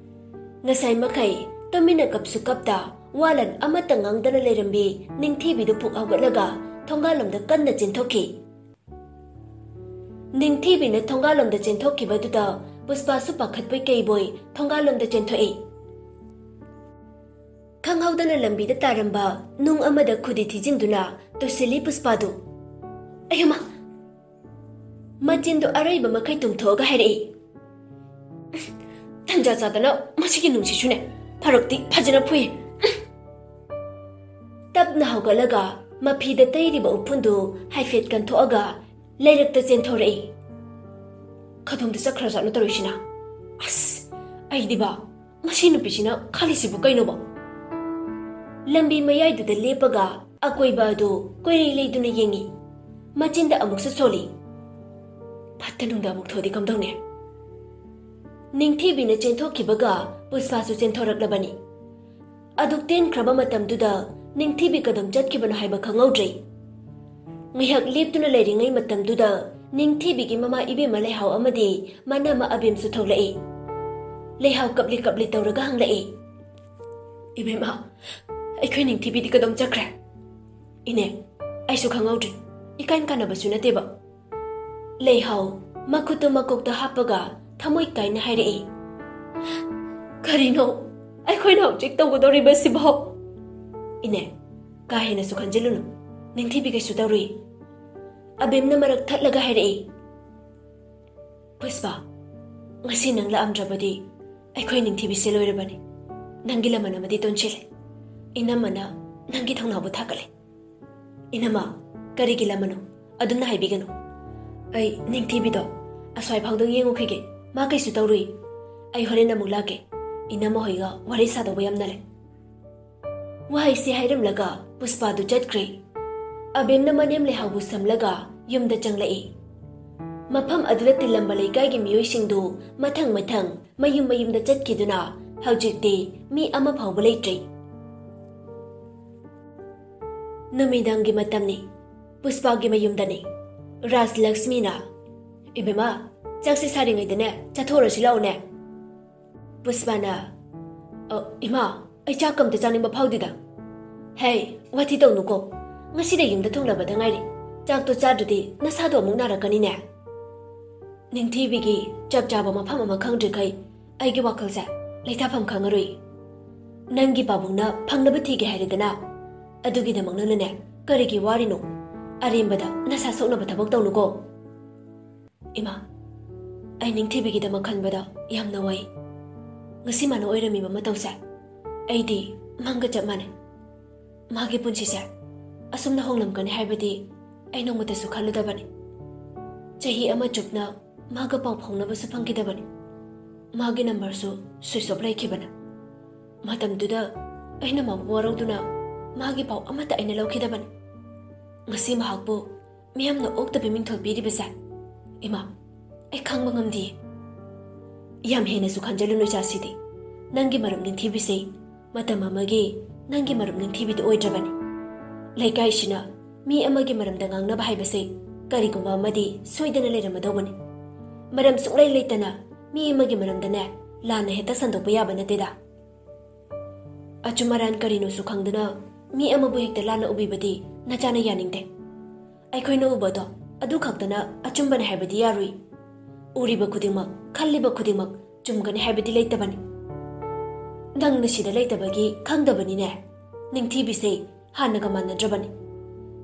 ꯉꯁꯥꯏ ꯃꯈꯩ ꯇꯨꯃꯤꯟꯅ ꯀꯞꯁꯨ ꯀꯞꯇ ꯋꯥꯂꯟ ꯑꯃꯠꯇ ꯉꯥꯡꯗꯅ ꯂꯩꯔꯝꯕꯤ ꯅꯤꯡꯊꯤꯕꯤꯗꯨ ꯄꯨꯛ ꯍꯧꯒꯠꯂꯒ ꯊꯣꯡꯒꯥꯜꯂꯣꯝꯗ ꯀꯟꯅ ꯆꯦꯟꯊꯣꯛꯈꯤ꯫ ꯅꯤꯡꯊꯤꯕꯤꯅ ꯊꯣꯡꯒꯥꯜꯂꯣꯝꯗ ꯆꯦꯟꯊꯣꯛꯈꯤꯕꯗꯨꯗ ꯄꯨꯁꯄꯥꯁꯨ ꯄꯥꯈꯠꯄꯣꯏ ꯀꯩꯕꯣꯏ ꯊꯣꯡꯒꯥꯜꯂꯣꯝꯗ ꯆꯦꯟꯊꯣꯛꯏ꯫ ꯈꯪꯍꯧꯗꯅ ꯂꯝꯕꯤꯗ ꯇꯥꯔꯝꯕ ꯅꯨꯡ ꯑꯃꯗ ꯈꯨꯗꯤ ꯊꯤꯖꯤꯟꯗꯨꯅ ꯇꯨꯁꯤꯜꯂꯤ ꯄꯨꯁꯄꯥꯗꯨ꯫ "ꯑꯌꯨꯃ!" ꯃꯆꯤꯟꯗꯨ ꯑꯔꯩꯕ ꯃꯈꯩ ꯇꯨꯝꯊꯣꯛꯑꯒ ꯍꯥꯏꯔꯛꯏ꯫ "ꯇꯟꯖꯥ ꯆꯥꯗꯅ ꯃꯁꯤꯒꯤ ꯅꯨꯡꯁꯤꯠꯁꯨꯅꯦ ꯐꯔꯛꯇꯤ ꯐꯖꯅ ꯐꯨꯏ!" ꯇꯞꯅ ꯍꯧꯒꯠꯂꯒ ꯃꯐꯤꯗ ꯇꯩꯔꯤꯕ ꯎꯐꯨꯟꯗꯨ ꯍꯥꯏꯐꯦꯠ ꯀꯟꯊꯣꯛꯑꯒ ꯂꯩꯔꯛꯇ ꯆꯦꯟꯊꯣꯔꯛꯏ꯫ "ꯀꯗꯣꯝꯗ ꯆꯠꯈ꯭ꯔꯖꯥꯠꯅꯣ ꯇꯧꯔꯤꯁꯤꯅ? ꯑꯁ, ꯑꯩꯗꯤꯕ ꯃꯁꯤ ꯅꯨꯄꯤꯁꯤꯅ ꯈꯜꯂꯤꯁꯤꯕꯨ ꯀꯩꯅꯣꯕ?" ꯂꯝꯕꯤ ꯃꯌꯥꯏꯗꯨꯗ ꯂꯦꯞꯄꯒ ꯑꯀꯣꯏꯕ ꯑꯗꯨ ꯀꯣꯏꯔꯩ ꯂꯩꯗꯨꯅ ꯌꯦꯡꯉꯤ꯫ ꯃꯆꯤꯟꯗ ꯑꯃꯨꯛꯁꯨ ꯁꯣꯜꯂꯤ꯫ "ꯐꯠꯇ ꯅꯨꯡꯗ ꯑꯃꯨꯛ ꯊꯣꯛꯑꯗꯤ ꯀꯝꯗꯧꯅꯤ?" ꯅꯤꯡꯊꯤꯕꯤꯅ ꯆꯦꯟꯊꯣꯛꯈꯤꯕꯒ ꯄꯨꯁꯄꯥꯁꯨ ꯆꯦꯟꯊꯣꯔꯛꯂꯕꯅꯤ꯫ ꯑꯗꯨꯛ ꯇꯦꯟꯈ꯭ꯔꯕ ꯃꯇꯝꯗꯨꯗ ꯅꯤꯡꯊꯤꯕꯤ ꯀꯗꯣꯝ ꯆꯠꯈꯤꯕꯅꯣ ꯍꯥꯏꯕ ꯈꯪꯍꯧꯗ꯭ꯔꯦ꯫ ꯉꯥꯏꯍꯥꯛ ꯂꯦꯞꯇꯨꯅ ꯂꯩꯔꯤꯉꯩ ꯃꯇꯝꯗꯨꯗ ꯅꯤꯡꯊꯤꯕꯤꯒꯤ ꯃꯃꯥ ꯏꯕꯦꯝꯃ ꯂꯩꯍꯥꯎ ꯑꯃꯗꯤ ꯃꯅꯝꯃ ꯑꯕꯦꯝꯁꯨ ꯊꯣꯛꯂꯛꯏ꯫ ꯂꯩꯍꯥꯎ ꯀꯞꯂꯤ ꯀꯞꯂꯤ ꯇꯧꯔꯒ ꯍꯪꯂꯛꯏ, "ꯏꯕꯦꯝꯃ, ꯑꯩꯈꯣꯏ ꯅꯤꯡꯊꯤꯕꯤꯗꯤ ꯀꯗꯣꯝ ꯆꯠꯈ꯭ꯔꯦ?" "ꯏꯅꯦ, ꯑꯩꯁꯨ ꯈꯪꯍꯧꯗ꯭ꯔꯦ꯫ ꯏꯀꯥꯏ ꯀꯥꯟꯅꯕꯁꯨ ꯅꯠꯇꯦꯕ꯫" ꯂꯩꯍꯥꯎ ꯃꯈꯨꯠꯇꯨ ꯃꯀꯣꯛꯇ ꯍꯥꯞꯄꯒ ꯊꯃꯣꯏ ꯀꯥꯏꯅ ꯍꯥꯏꯔꯛꯏ, "ꯀꯔꯤꯅꯣ ꯑꯩꯈꯣꯏꯅ ꯍꯧꯖꯤꯛ ꯇꯧꯒꯗꯧꯔꯤꯕꯁꯤꯕꯣ?" "ꯏꯅꯦ, ꯀꯥ ꯍꯦꯟꯅꯁꯨ ꯈꯟꯖꯤꯜꯂꯨꯅꯨ꯫ ꯅꯤꯡꯊꯤꯕꯤ ꯀꯩꯁꯨ ꯇꯧꯔꯨꯏ꯫" ꯑꯕꯦꯝꯅ ꯃꯔꯛ ꯊꯠꯂꯒ ꯍꯥꯏꯔꯛꯏ, "ꯄꯨꯁꯄꯥ, ꯉꯁꯤ ꯅꯪ ꯂꯥꯛꯑꯝꯗ꯭ꯔꯕꯗꯤ ꯑꯩꯈꯣꯏ ꯅꯤꯡꯊꯤꯕꯤꯁꯦ ꯂꯣꯏꯔꯕꯅꯤ꯫ ꯅꯪꯒꯤ ꯂꯃꯟ ꯑꯃꯗꯤ ꯇꯣꯟꯁꯤꯜꯂꯦ꯫ ꯏꯅꯝꯃꯅ ꯅꯪꯒꯤ ꯊꯧꯅꯥꯕꯨ ꯊꯥꯒꯠꯂꯦ꯫ ꯏꯅꯝꯃ, ꯀꯔꯤꯒꯤ ꯂꯃꯟꯅꯣ? ꯑꯗꯨꯝꯅ ꯍꯥꯏꯕꯤꯒꯅꯨ꯫ ꯑꯩ ꯅꯤꯡꯊꯤꯕꯤꯗꯣ ꯑꯁ꯭ꯋꯥꯏ ꯐꯥꯎꯗ ꯌꯦꯡꯉꯨꯈꯤꯒꯦ꯫ ꯃꯥ ꯀꯩꯁꯨ ꯇꯧꯔꯨꯏ꯫ ꯑꯩ ꯍꯣꯔꯦꯟ ꯑꯃꯨꯛ ꯂꯥꯛꯀꯦ꯫ ꯏꯅꯝꯃ ꯍꯣꯏꯒ ꯋꯥꯔꯤ ꯁꯥꯗꯧꯕ ꯌꯥꯝꯅ ꯂꯩ꯫ ꯋꯥꯍꯩꯁꯤ ꯍꯥꯏꯔꯝꯂꯒ ꯄꯨꯁꯄꯥꯗꯨ ꯆꯠꯈ꯭ꯔꯦ꯫ ꯑꯕꯦꯝꯅ ꯃꯅꯦꯝ ꯂꯩꯍꯥꯎꯕꯨ ꯁꯝꯂꯒ ꯌꯨꯝꯗ ꯆꯪꯂꯛꯏ꯫ ꯃꯐꯝ ꯑꯗꯨꯗ ꯇꯤꯜꯂꯝꯕ ꯂꯩꯀꯥꯏꯒꯤ ꯃꯤꯑꯣꯏꯁꯤꯡꯗꯨ ꯃꯊꯪ ꯃꯊꯪ ꯃꯌꯨꯝ ꯃꯌꯨꯝꯗ ꯆꯠꯈꯤꯗꯨꯅ ꯍꯧꯖꯤꯛꯇꯤ ꯃꯤ ꯑꯃ ꯐꯥꯎꯕ ꯂꯩꯇ꯭ꯔꯦ꯫ ꯅꯨꯃꯤꯗꯥꯡꯒꯤ ꯃꯇꯝꯅꯤ꯫ ꯄꯨꯁꯄꯥꯒꯤ ꯃꯌꯨꯝꯗꯅꯤ꯫ ꯔꯥꯖꯂꯛꯁꯃꯤꯅ, "ꯏꯕꯦꯝꯃ, ꯆꯥꯛꯁꯦ ꯁꯥꯔꯤꯉꯩꯗꯅꯦ ꯆꯥꯊꯣꯛꯎꯔꯁꯤ ꯂꯥꯛꯑꯣꯅꯦ꯫" ꯄꯨꯁꯄꯥꯅ, "ꯑ, ꯏꯃꯥ, ꯑꯩ ꯆꯥꯛ ꯑꯝꯇ ꯆꯥꯅꯤꯡꯕ ꯐꯥꯎꯗꯦꯗ꯫" "ꯍꯦ, ꯋꯥꯊꯤ ꯇꯧꯅꯨꯀꯣ꯫ ꯉꯁꯤꯗ ꯌꯨꯝꯗ ꯊꯨꯡꯂꯕꯗ ꯉꯥꯏꯔꯤ꯫ ꯆꯥꯛꯇꯣ ꯆꯥꯗ꯭ꯔꯗꯤ ꯅꯁꯥꯗꯣ ꯑꯃꯨꯛ ꯅꯥꯔꯛꯀꯅꯤꯅꯦ꯫" ꯅꯤꯡꯊꯤꯕꯤꯒꯤ ꯆꯞ ꯆꯥꯕ ꯃꯐꯝ ꯑꯃ ꯈꯪꯗ꯭ꯔꯤꯈꯩ ꯑꯩꯒꯤ ꯋꯥꯈꯜꯁꯦ ꯂꯩꯊꯥꯐꯝ ꯈꯪꯉꯔꯣꯏ꯫ ꯅꯪꯒꯤ ꯄꯥꯕꯨꯡꯅ ꯐꯪꯅꯕ ꯊꯤꯒꯦ ꯍꯥꯏꯔꯦꯗꯅ, ꯑꯗꯨꯒꯤꯗꯃꯛ ꯅꯪꯅꯅꯦ ꯀꯔꯤꯒꯤ ꯋꯥꯔꯤꯅꯣ? ꯑꯔꯦꯝꯕꯗ ꯅꯁꯥ ꯁꯣꯛꯅꯕ ꯊꯕꯛ ꯇꯧꯅꯨꯀꯣ꯫ ꯏꯃꯥ, ꯑꯩ ꯅꯤꯡꯊꯤꯕꯤꯒꯤꯗꯃꯛ ꯈꯟꯕꯗ ꯌꯥꯝꯅ ꯋꯥꯏ꯫ ꯉꯁꯤ ꯃꯥꯅ ꯑꯣꯏꯔꯝꯃꯤꯕ ꯃꯇꯧꯁꯦ ꯑꯩꯗꯤ ꯃꯪꯒ ꯆꯞ ꯃꯥꯟꯅꯩ꯫ ꯃꯥꯒꯤ ꯄꯨꯟꯁꯤꯁꯦ ꯑꯁꯨꯝꯅ ꯍꯣꯡꯂꯝꯒꯅꯤ ꯍꯥꯏꯕꯗꯤ ꯑꯩ ꯅꯣꯡꯃꯇꯁꯨ ꯈꯜꯂꯨꯗꯕꯅꯤ꯫ ꯆꯍꯤ ꯑꯃ ꯆꯨꯞꯅ ꯃꯥꯒ ꯄꯥꯎ ꯐꯥꯎꯅꯕꯁꯨ ꯐꯪꯈꯤꯗꯕꯅꯤ꯫ ꯃꯥꯒꯤ ꯅꯝꯕꯔꯁꯨ switch off ꯂꯩꯈꯤꯕꯅꯤ꯫ ꯃꯇꯝꯗꯨꯗ ꯑꯩꯅ ꯃꯥꯕꯨ ꯋꯥꯔꯧꯗꯨꯅ ꯃꯥꯒꯤ ꯄꯥꯎ ꯑꯃꯠꯇ ꯑꯩꯅ ꯂꯧꯈꯤꯗꯕꯅꯤ꯫ ꯉꯁꯤ ꯃꯍꯥꯛꯄꯨ ꯃꯤꯌꯥꯝꯅ ꯑꯣꯛꯇꯕꯤ ꯃꯤꯡꯊꯣꯜ ꯄꯤꯔꯤꯕꯁꯦ, ꯏꯃꯥ, ꯑꯩ ꯈꯪꯕ ꯉꯝꯗꯦ꯫" "ꯌꯥꯝ ꯍꯦꯟꯅꯁꯨ ꯈꯟꯖꯜꯂꯨꯅꯨ, ꯏꯆꯥꯁꯤꯗꯤ꯫ ꯅꯪꯒꯤ ꯃꯔꯨꯞ ꯅꯤꯡꯊꯤꯕꯤꯁꯦ ꯃꯇꯝ ꯑꯃꯒꯤ ꯅꯪꯒꯤ ꯃꯔꯨꯞ ꯅꯤꯡꯊꯤꯕꯤꯗꯨ ꯑꯣꯏꯗ꯭ꯔꯕꯅꯤ꯫ ꯂꯩꯀꯥꯏꯁꯤꯅ ꯃꯤ ꯑꯃꯒꯤ ꯃꯔꯝꯗ ꯉꯥꯡꯅꯕ ꯍꯥꯏꯕꯁꯦ ꯀꯔꯤꯒꯨꯝꯕ ꯑꯃꯗꯤ ꯁꯣꯏꯗꯅ ꯂꯩꯔꯝꯃꯗꯧꯕꯅꯤ꯫ ꯃꯔꯝ ꯁꯨꯡꯂꯩ ꯂꯩꯇꯅ ꯃꯤ ꯑꯃꯒꯤ ꯃꯔꯝꯗꯅꯦ ꯂꯥꯟꯅ ꯍꯦꯛꯇ ꯁꯟꯗꯣꯛꯄ ꯌꯥꯕ ꯅꯠꯇꯦꯗ꯫ ꯑꯆꯨꯝ ꯑꯔꯥꯟ ꯀꯔꯤꯅꯣꯁꯨ ꯈꯪꯗꯅ ꯃꯤ ꯑꯃꯕꯨ ꯍꯦꯛꯇ ꯂꯥꯟꯅ ꯎꯕꯤꯕꯗꯤ ꯅꯆꯥꯅ ꯌꯥꯅꯤꯡꯗꯦ꯫ ꯑꯩꯈꯣꯏꯅ ꯎꯕꯗꯣ ꯑꯗꯨ ꯈꯛꯇꯅ ꯑꯆꯨꯝꯕꯅꯤ ꯍꯥꯏꯕꯗꯤ ꯌꯥꯔꯨꯏ꯫ ꯎꯔꯤꯕ ꯈꯨꯗꯤꯡꯃꯛ, ꯈꯜꯂꯤꯕ ꯈꯨꯗꯤꯡꯃꯛ ꯆꯨꯝꯒꯅꯤ ꯍꯥꯏꯕꯗꯤ ꯂꯩꯇꯕꯅꯤ꯫ ꯅꯪꯅ ꯁꯤꯗ ꯂꯩꯇꯕꯒꯤ ꯈꯪꯗꯕꯅꯤꯅꯦ꯫ ꯅꯤꯡꯊꯤꯕꯤꯁꯦ ꯍꯥꯟꯅꯒ ꯃꯥꯟꯅꯗ꯭ꯔꯕꯅꯤ꯫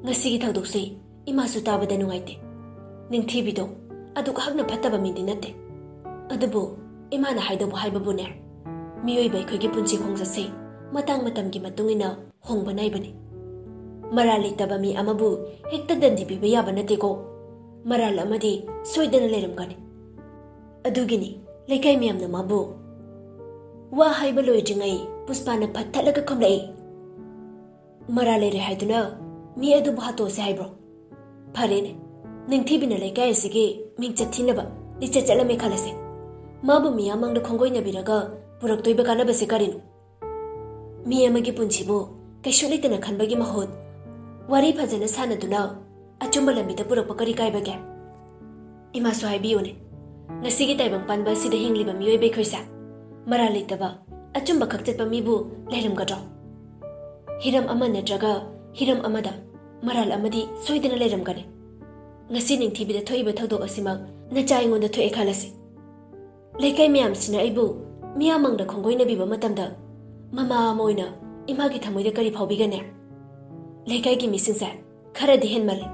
ꯉꯁꯤꯒꯤ ꯊꯧꯗꯣꯛꯁꯦ ꯏꯃꯥꯁꯨ ꯇꯥꯕꯗ ꯅꯨꯡꯉꯥꯏꯇꯦ꯫ ꯅꯤꯡꯊꯤꯕꯤꯗꯣ ꯑꯗꯨꯛ ꯍꯛꯅ ꯐꯠꯇꯕ ꯃꯤꯗꯤ ꯅꯠꯇꯦ꯫ ꯑꯗꯨꯕꯨ ꯏꯃꯥꯅ ꯍꯥꯏꯗꯧꯕ ꯍꯥꯏꯕꯕꯨꯅꯦ, ꯃꯤꯑꯣꯏꯕ ꯑꯩꯈꯣꯏꯒꯤ ꯄꯨꯟꯁꯤ ꯈꯣꯡꯆꯠꯁꯦ ꯃꯇꯥꯡ ꯃꯇꯝꯒꯤ ꯃꯇꯨꯡ ꯏꯟꯅ ꯍꯣꯡꯕ ꯅꯥꯏꯕꯅꯤ꯫ ꯃꯔꯥꯜ ꯂꯩꯇꯕ ꯃꯤ ꯑꯃꯕꯨ ꯍꯦꯛꯇ ꯗꯟꯗꯤ ꯄꯤꯕ ꯌꯥꯕ ꯅꯠꯇꯦꯀꯣ꯫ ꯃꯔꯥꯜ ꯑꯃꯗꯤ ꯁꯣꯏꯗꯅ ꯂꯩꯔꯝꯒꯅꯤ꯫ ꯑꯗꯨꯒꯤꯅꯤ ꯂꯩꯀꯥꯏ ꯃꯌꯥꯝꯅ ꯃꯥꯕꯨ ꯋꯥ ꯍꯥꯏꯕ ꯂꯣꯏꯗ꯭ꯔꯤꯉꯩ ꯄꯨꯁꯄꯥꯅ ꯐꯠ ꯊꯠꯂꯒ ꯈꯨꯝꯂꯛꯏ, "ꯃꯔꯥꯜ ꯂꯩꯔꯦ ꯍꯥꯏꯗꯨꯅ ꯃꯤ ꯑꯗꯨꯕꯨ ꯍꯥꯠꯇꯣꯛꯑꯁꯦ ꯍꯥꯏꯕ꯭ꯔꯣ? ꯐꯔꯦꯅꯦ, ꯅꯤꯡꯊꯤꯕꯤꯅ ꯂꯩꯀꯥꯏ ꯑꯁꯤꯒꯤ ꯃꯤꯡꯆꯠ ꯊꯤꯅꯕ ꯂꯤꯆꯠ ꯆꯠꯂꯝꯃꯦ ꯈꯜꯂꯁꯦ꯫ ꯃꯥꯕꯨ ꯃꯤꯌꯥꯝ ꯃꯥꯡꯗ ꯈꯣꯡꯒꯣꯏꯅꯕꯤꯔꯒ ꯄꯨꯔꯛꯇꯣꯏꯕ ꯀꯥꯟꯅꯕꯁꯦ ꯀꯔꯤꯅꯣ? ꯃꯤ ꯑꯃꯒꯤ ꯄꯨꯟꯁꯤꯕꯨ ꯀꯩꯁꯨ ꯂꯩꯇꯅ ꯈꯟꯕꯒꯤ ꯃꯍꯨꯠ ꯋꯥꯔꯤ ꯐꯖꯅ ꯁꯥꯟꯅꯗꯨꯅ ꯑꯆꯨꯝꯕ ꯂꯝꯕꯤꯗ ꯄꯨꯔꯛꯄ ꯀꯔꯤ ꯀꯥꯏꯕꯒꯦ?" ꯏꯃꯥꯁꯨ ꯍꯥꯏꯕꯤꯌꯨꯅꯦ, ꯉꯁꯤꯒꯤ ꯇꯥꯏꯕꯪ ꯄꯥꯟꯕ ꯑꯁꯤꯗ ꯍꯤꯡꯂꯤꯕ ꯃꯤꯑꯣꯏꯕ ꯑꯩꯈꯣꯏꯁꯦ ꯃꯔꯥꯜ ꯂꯩꯇꯕ, ꯑꯆꯨꯝꯕ ꯈꯛ ꯆꯠꯄ ꯃꯤꯕꯨ ꯂꯩꯔꯝꯒꯗ꯭ꯔꯣ? ꯍꯤꯔꯝ ꯑꯃ ꯅꯠꯇ꯭ꯔꯒ ꯍꯤꯔꯝ ꯑꯃꯗ ꯃꯔꯥꯜ ꯑꯃꯗꯤ ꯁꯣꯏꯗꯅ ꯂꯩꯔꯝꯒꯅꯤ꯫ ꯉꯁꯤ ꯅꯤꯡꯊꯤꯕꯤꯗ ꯊꯣꯛꯏꯕ ꯊꯧꯗꯣꯛ ꯑꯁꯤꯃꯛ ꯅꯆꯥ ꯑꯩꯉꯣꯟꯗ ꯊꯣꯛꯑꯦ ꯈꯜꯂꯁꯤ꯫ ꯂꯩꯀꯥꯏ ꯃꯌꯥꯝꯁꯤꯅ ꯑꯩꯕꯨ ꯃꯤꯌꯥꯝꯃꯥꯡꯗ ꯈꯣꯡꯒꯣꯏꯅꯕꯤꯕ ꯃꯇꯝꯗ ꯃꯃꯥ ꯑꯃ ꯑꯣꯏꯅ ꯏꯃꯥꯒꯤ ꯊꯃꯣꯏꯗ ꯀꯔꯤ ꯐꯥꯎꯕꯤꯒꯅꯤ? ꯂꯩꯀꯥꯏꯒꯤ ꯃꯤꯁꯤꯡꯁꯦ ꯈꯔꯗꯤ ꯍꯦꯟꯃꯜꯂꯦ꯫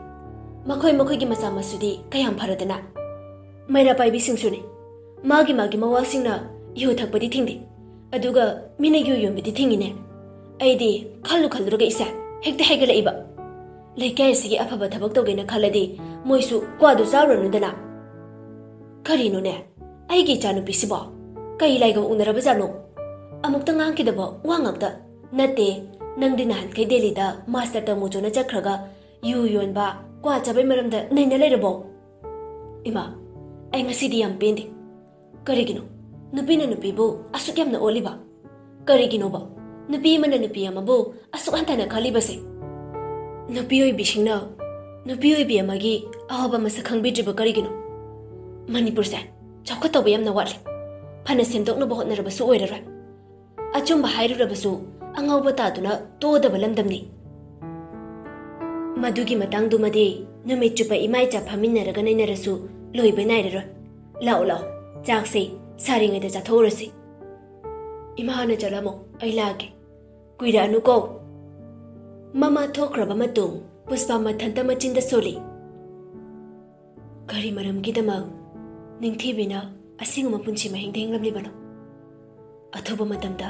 ꯃꯈꯣꯏ ꯃꯈꯣꯏꯒꯤ ꯃꯆꯥ ꯃꯁꯨꯗꯤ ꯀꯌꯥꯝ ꯐꯔꯗꯅ꯫ ꯃꯩꯔꯥ ꯄꯥꯏꯕꯤꯁꯤꯡꯁꯨꯅꯤ꯫ ꯃꯥꯒꯤ ꯃꯥꯒꯤ ꯃꯋꯥꯁꯤꯡꯅ ꯌꯨ ꯊꯛꯄꯗꯤ ꯊꯤꯡꯗꯦ, ꯑꯗꯨꯒ ꯃꯤꯅ ꯌꯨ ꯌꯣꯟꯕꯗꯤ ꯊꯤꯡꯉꯤꯅꯦ꯫ ꯑꯩꯗꯤ ꯈꯜꯂꯨ ꯈꯜꯂꯨꯔꯒ ꯏꯁꯥ ꯍꯦꯛꯇ ꯍꯥꯏꯒꯠꯂꯛꯏꯕ꯫ ꯂꯩꯀꯥꯏ ꯑꯁꯤꯒꯤ ꯑꯐꯕ ꯊꯕꯛ ꯇꯧꯒꯦꯅ ꯈꯜꯂꯗꯤ ꯃꯣꯏꯁꯨ ꯀ꯭ꯋꯥꯗꯨ ꯆꯥꯔꯨꯔꯅꯨꯗꯅ꯫ ꯀꯔꯤꯅꯣꯅꯦ, ꯑꯩꯒꯤ ꯏꯆꯥꯅꯨꯄꯤꯁꯤꯕꯣ ꯀꯩ ꯂꯥꯏꯒ ꯎꯅꯔꯕꯖꯥꯠꯅꯣ? ꯑꯃꯨꯛꯇ ꯉꯥꯡꯈꯤꯗꯕ ꯋꯥ ꯉꯥꯛꯇ꯫ ꯅꯠꯇꯦ, ꯅꯪꯗꯤ ꯅꯍꯥꯟꯈꯩ ꯗꯦꯜꯂꯤꯗ ꯃꯥꯁꯇꯔ ꯇꯝꯃꯨ ꯆꯣꯅ ꯆꯠꯈ꯭ꯔꯒ ꯌꯨ ꯌꯣꯟꯕ, ꯀ꯭ꯋꯥ ꯆꯥꯕꯩ ꯃꯔꯝꯗ ꯅꯩꯅ ꯂꯩꯔꯕꯣ? ꯏꯃꯥ, ꯑꯩ ꯉꯁꯤꯗꯤ ꯌꯥꯝ ꯄꯦꯟꯗꯦ꯫ ꯀꯔꯤꯒꯤꯅꯣ ꯅꯨꯄꯤꯅ ꯅꯨꯄꯤꯕꯨ ꯑꯁꯨꯛ ꯌꯥꯝꯅ ꯑꯣꯠꯂꯤꯕ? ꯀꯔꯤꯒꯤꯅꯣꯕ ꯅꯨꯄꯤ ꯑꯃꯅ ꯅꯨꯄꯤ ꯑꯃꯕꯨ ꯑꯁꯨꯛ ꯍꯟꯊꯅ ꯈꯜꯂꯤꯕꯁꯦ? ꯅꯨꯄꯤ ꯑꯣꯏꯕꯤꯁꯤꯡꯅ ꯅꯨꯄꯤ ꯑꯣꯏꯕꯤ ꯑꯃꯒꯤ ꯑꯋꯥꯕ ꯃꯁꯛ ꯈꯪꯕꯤꯗ꯭ꯔꯤꯕ ꯀꯔꯤꯒꯤꯅꯣ? ꯃꯅꯤꯄꯨꯔꯁꯦ ꯆꯥꯎꯈꯠꯇꯧꯕ ꯌꯥꯝꯅ ꯋꯥꯠꯂꯤ꯫ ꯐꯅ ꯁꯦꯝꯗꯣꯛꯅꯕ ꯍꯣꯠꯅꯔꯕꯁꯨ ꯑꯣꯏꯔꯔꯣꯏ꯫ ꯑꯆꯨꯝꯕ ꯍꯥꯏꯔꯨꯔꯕꯁꯨ ꯑꯉꯥꯎꯕ ꯇꯥꯗꯨꯅ ꯇꯣꯛꯑꯗꯕ ꯂꯝꯗꯝꯅꯤ꯫ ꯃꯗꯨꯒꯤ ꯃꯇꯥꯡꯗꯨꯃꯗꯤ ꯅꯨꯃꯤꯠ ꯆꯨꯞꯄ ꯏꯃꯥ ꯏꯆꯥ ꯐꯝꯃꯤꯟꯅꯔꯒ ꯅꯩꯅꯔꯁꯨ ꯂꯣꯏꯕ ꯅꯥꯏꯔꯔꯣꯏ꯫ ꯂꯥꯛꯑꯣ, ꯂꯥꯛꯑꯣ, ꯆꯥꯛꯁꯦ ꯁꯥꯔꯤꯉꯩꯗ ꯆꯥꯊꯣꯛꯎꯔꯁꯤ꯫ ꯏꯃꯥ, ꯍꯥꯟꯅ ꯆꯠꯂꯝꯃꯣ, ꯑꯩ ꯂꯥꯛꯑꯒꯦ꯫ ꯀꯨꯏꯔꯛꯑꯅꯨꯀꯣ꯫ ꯃꯃꯥ ꯊꯣꯛꯈ꯭ꯔꯕ ꯃꯇꯨꯡ ꯄꯨꯁꯄꯥ ꯃꯊꯟꯇ ꯃꯆꯤꯟꯗ ꯁꯣꯜꯂꯤ꯫ ꯀꯔꯤ ꯃꯔꯝꯒꯤꯗꯃꯛ ꯅꯤꯡꯊꯤꯕꯤꯅ ꯑꯁꯤꯒꯨꯝꯕ ꯄꯨꯟꯁꯤ ꯃꯍꯤꯡꯗ ꯍꯤꯡꯂꯝꯂꯤꯕꯅꯣ? ꯑꯊꯨꯕ ꯃꯇꯝꯗ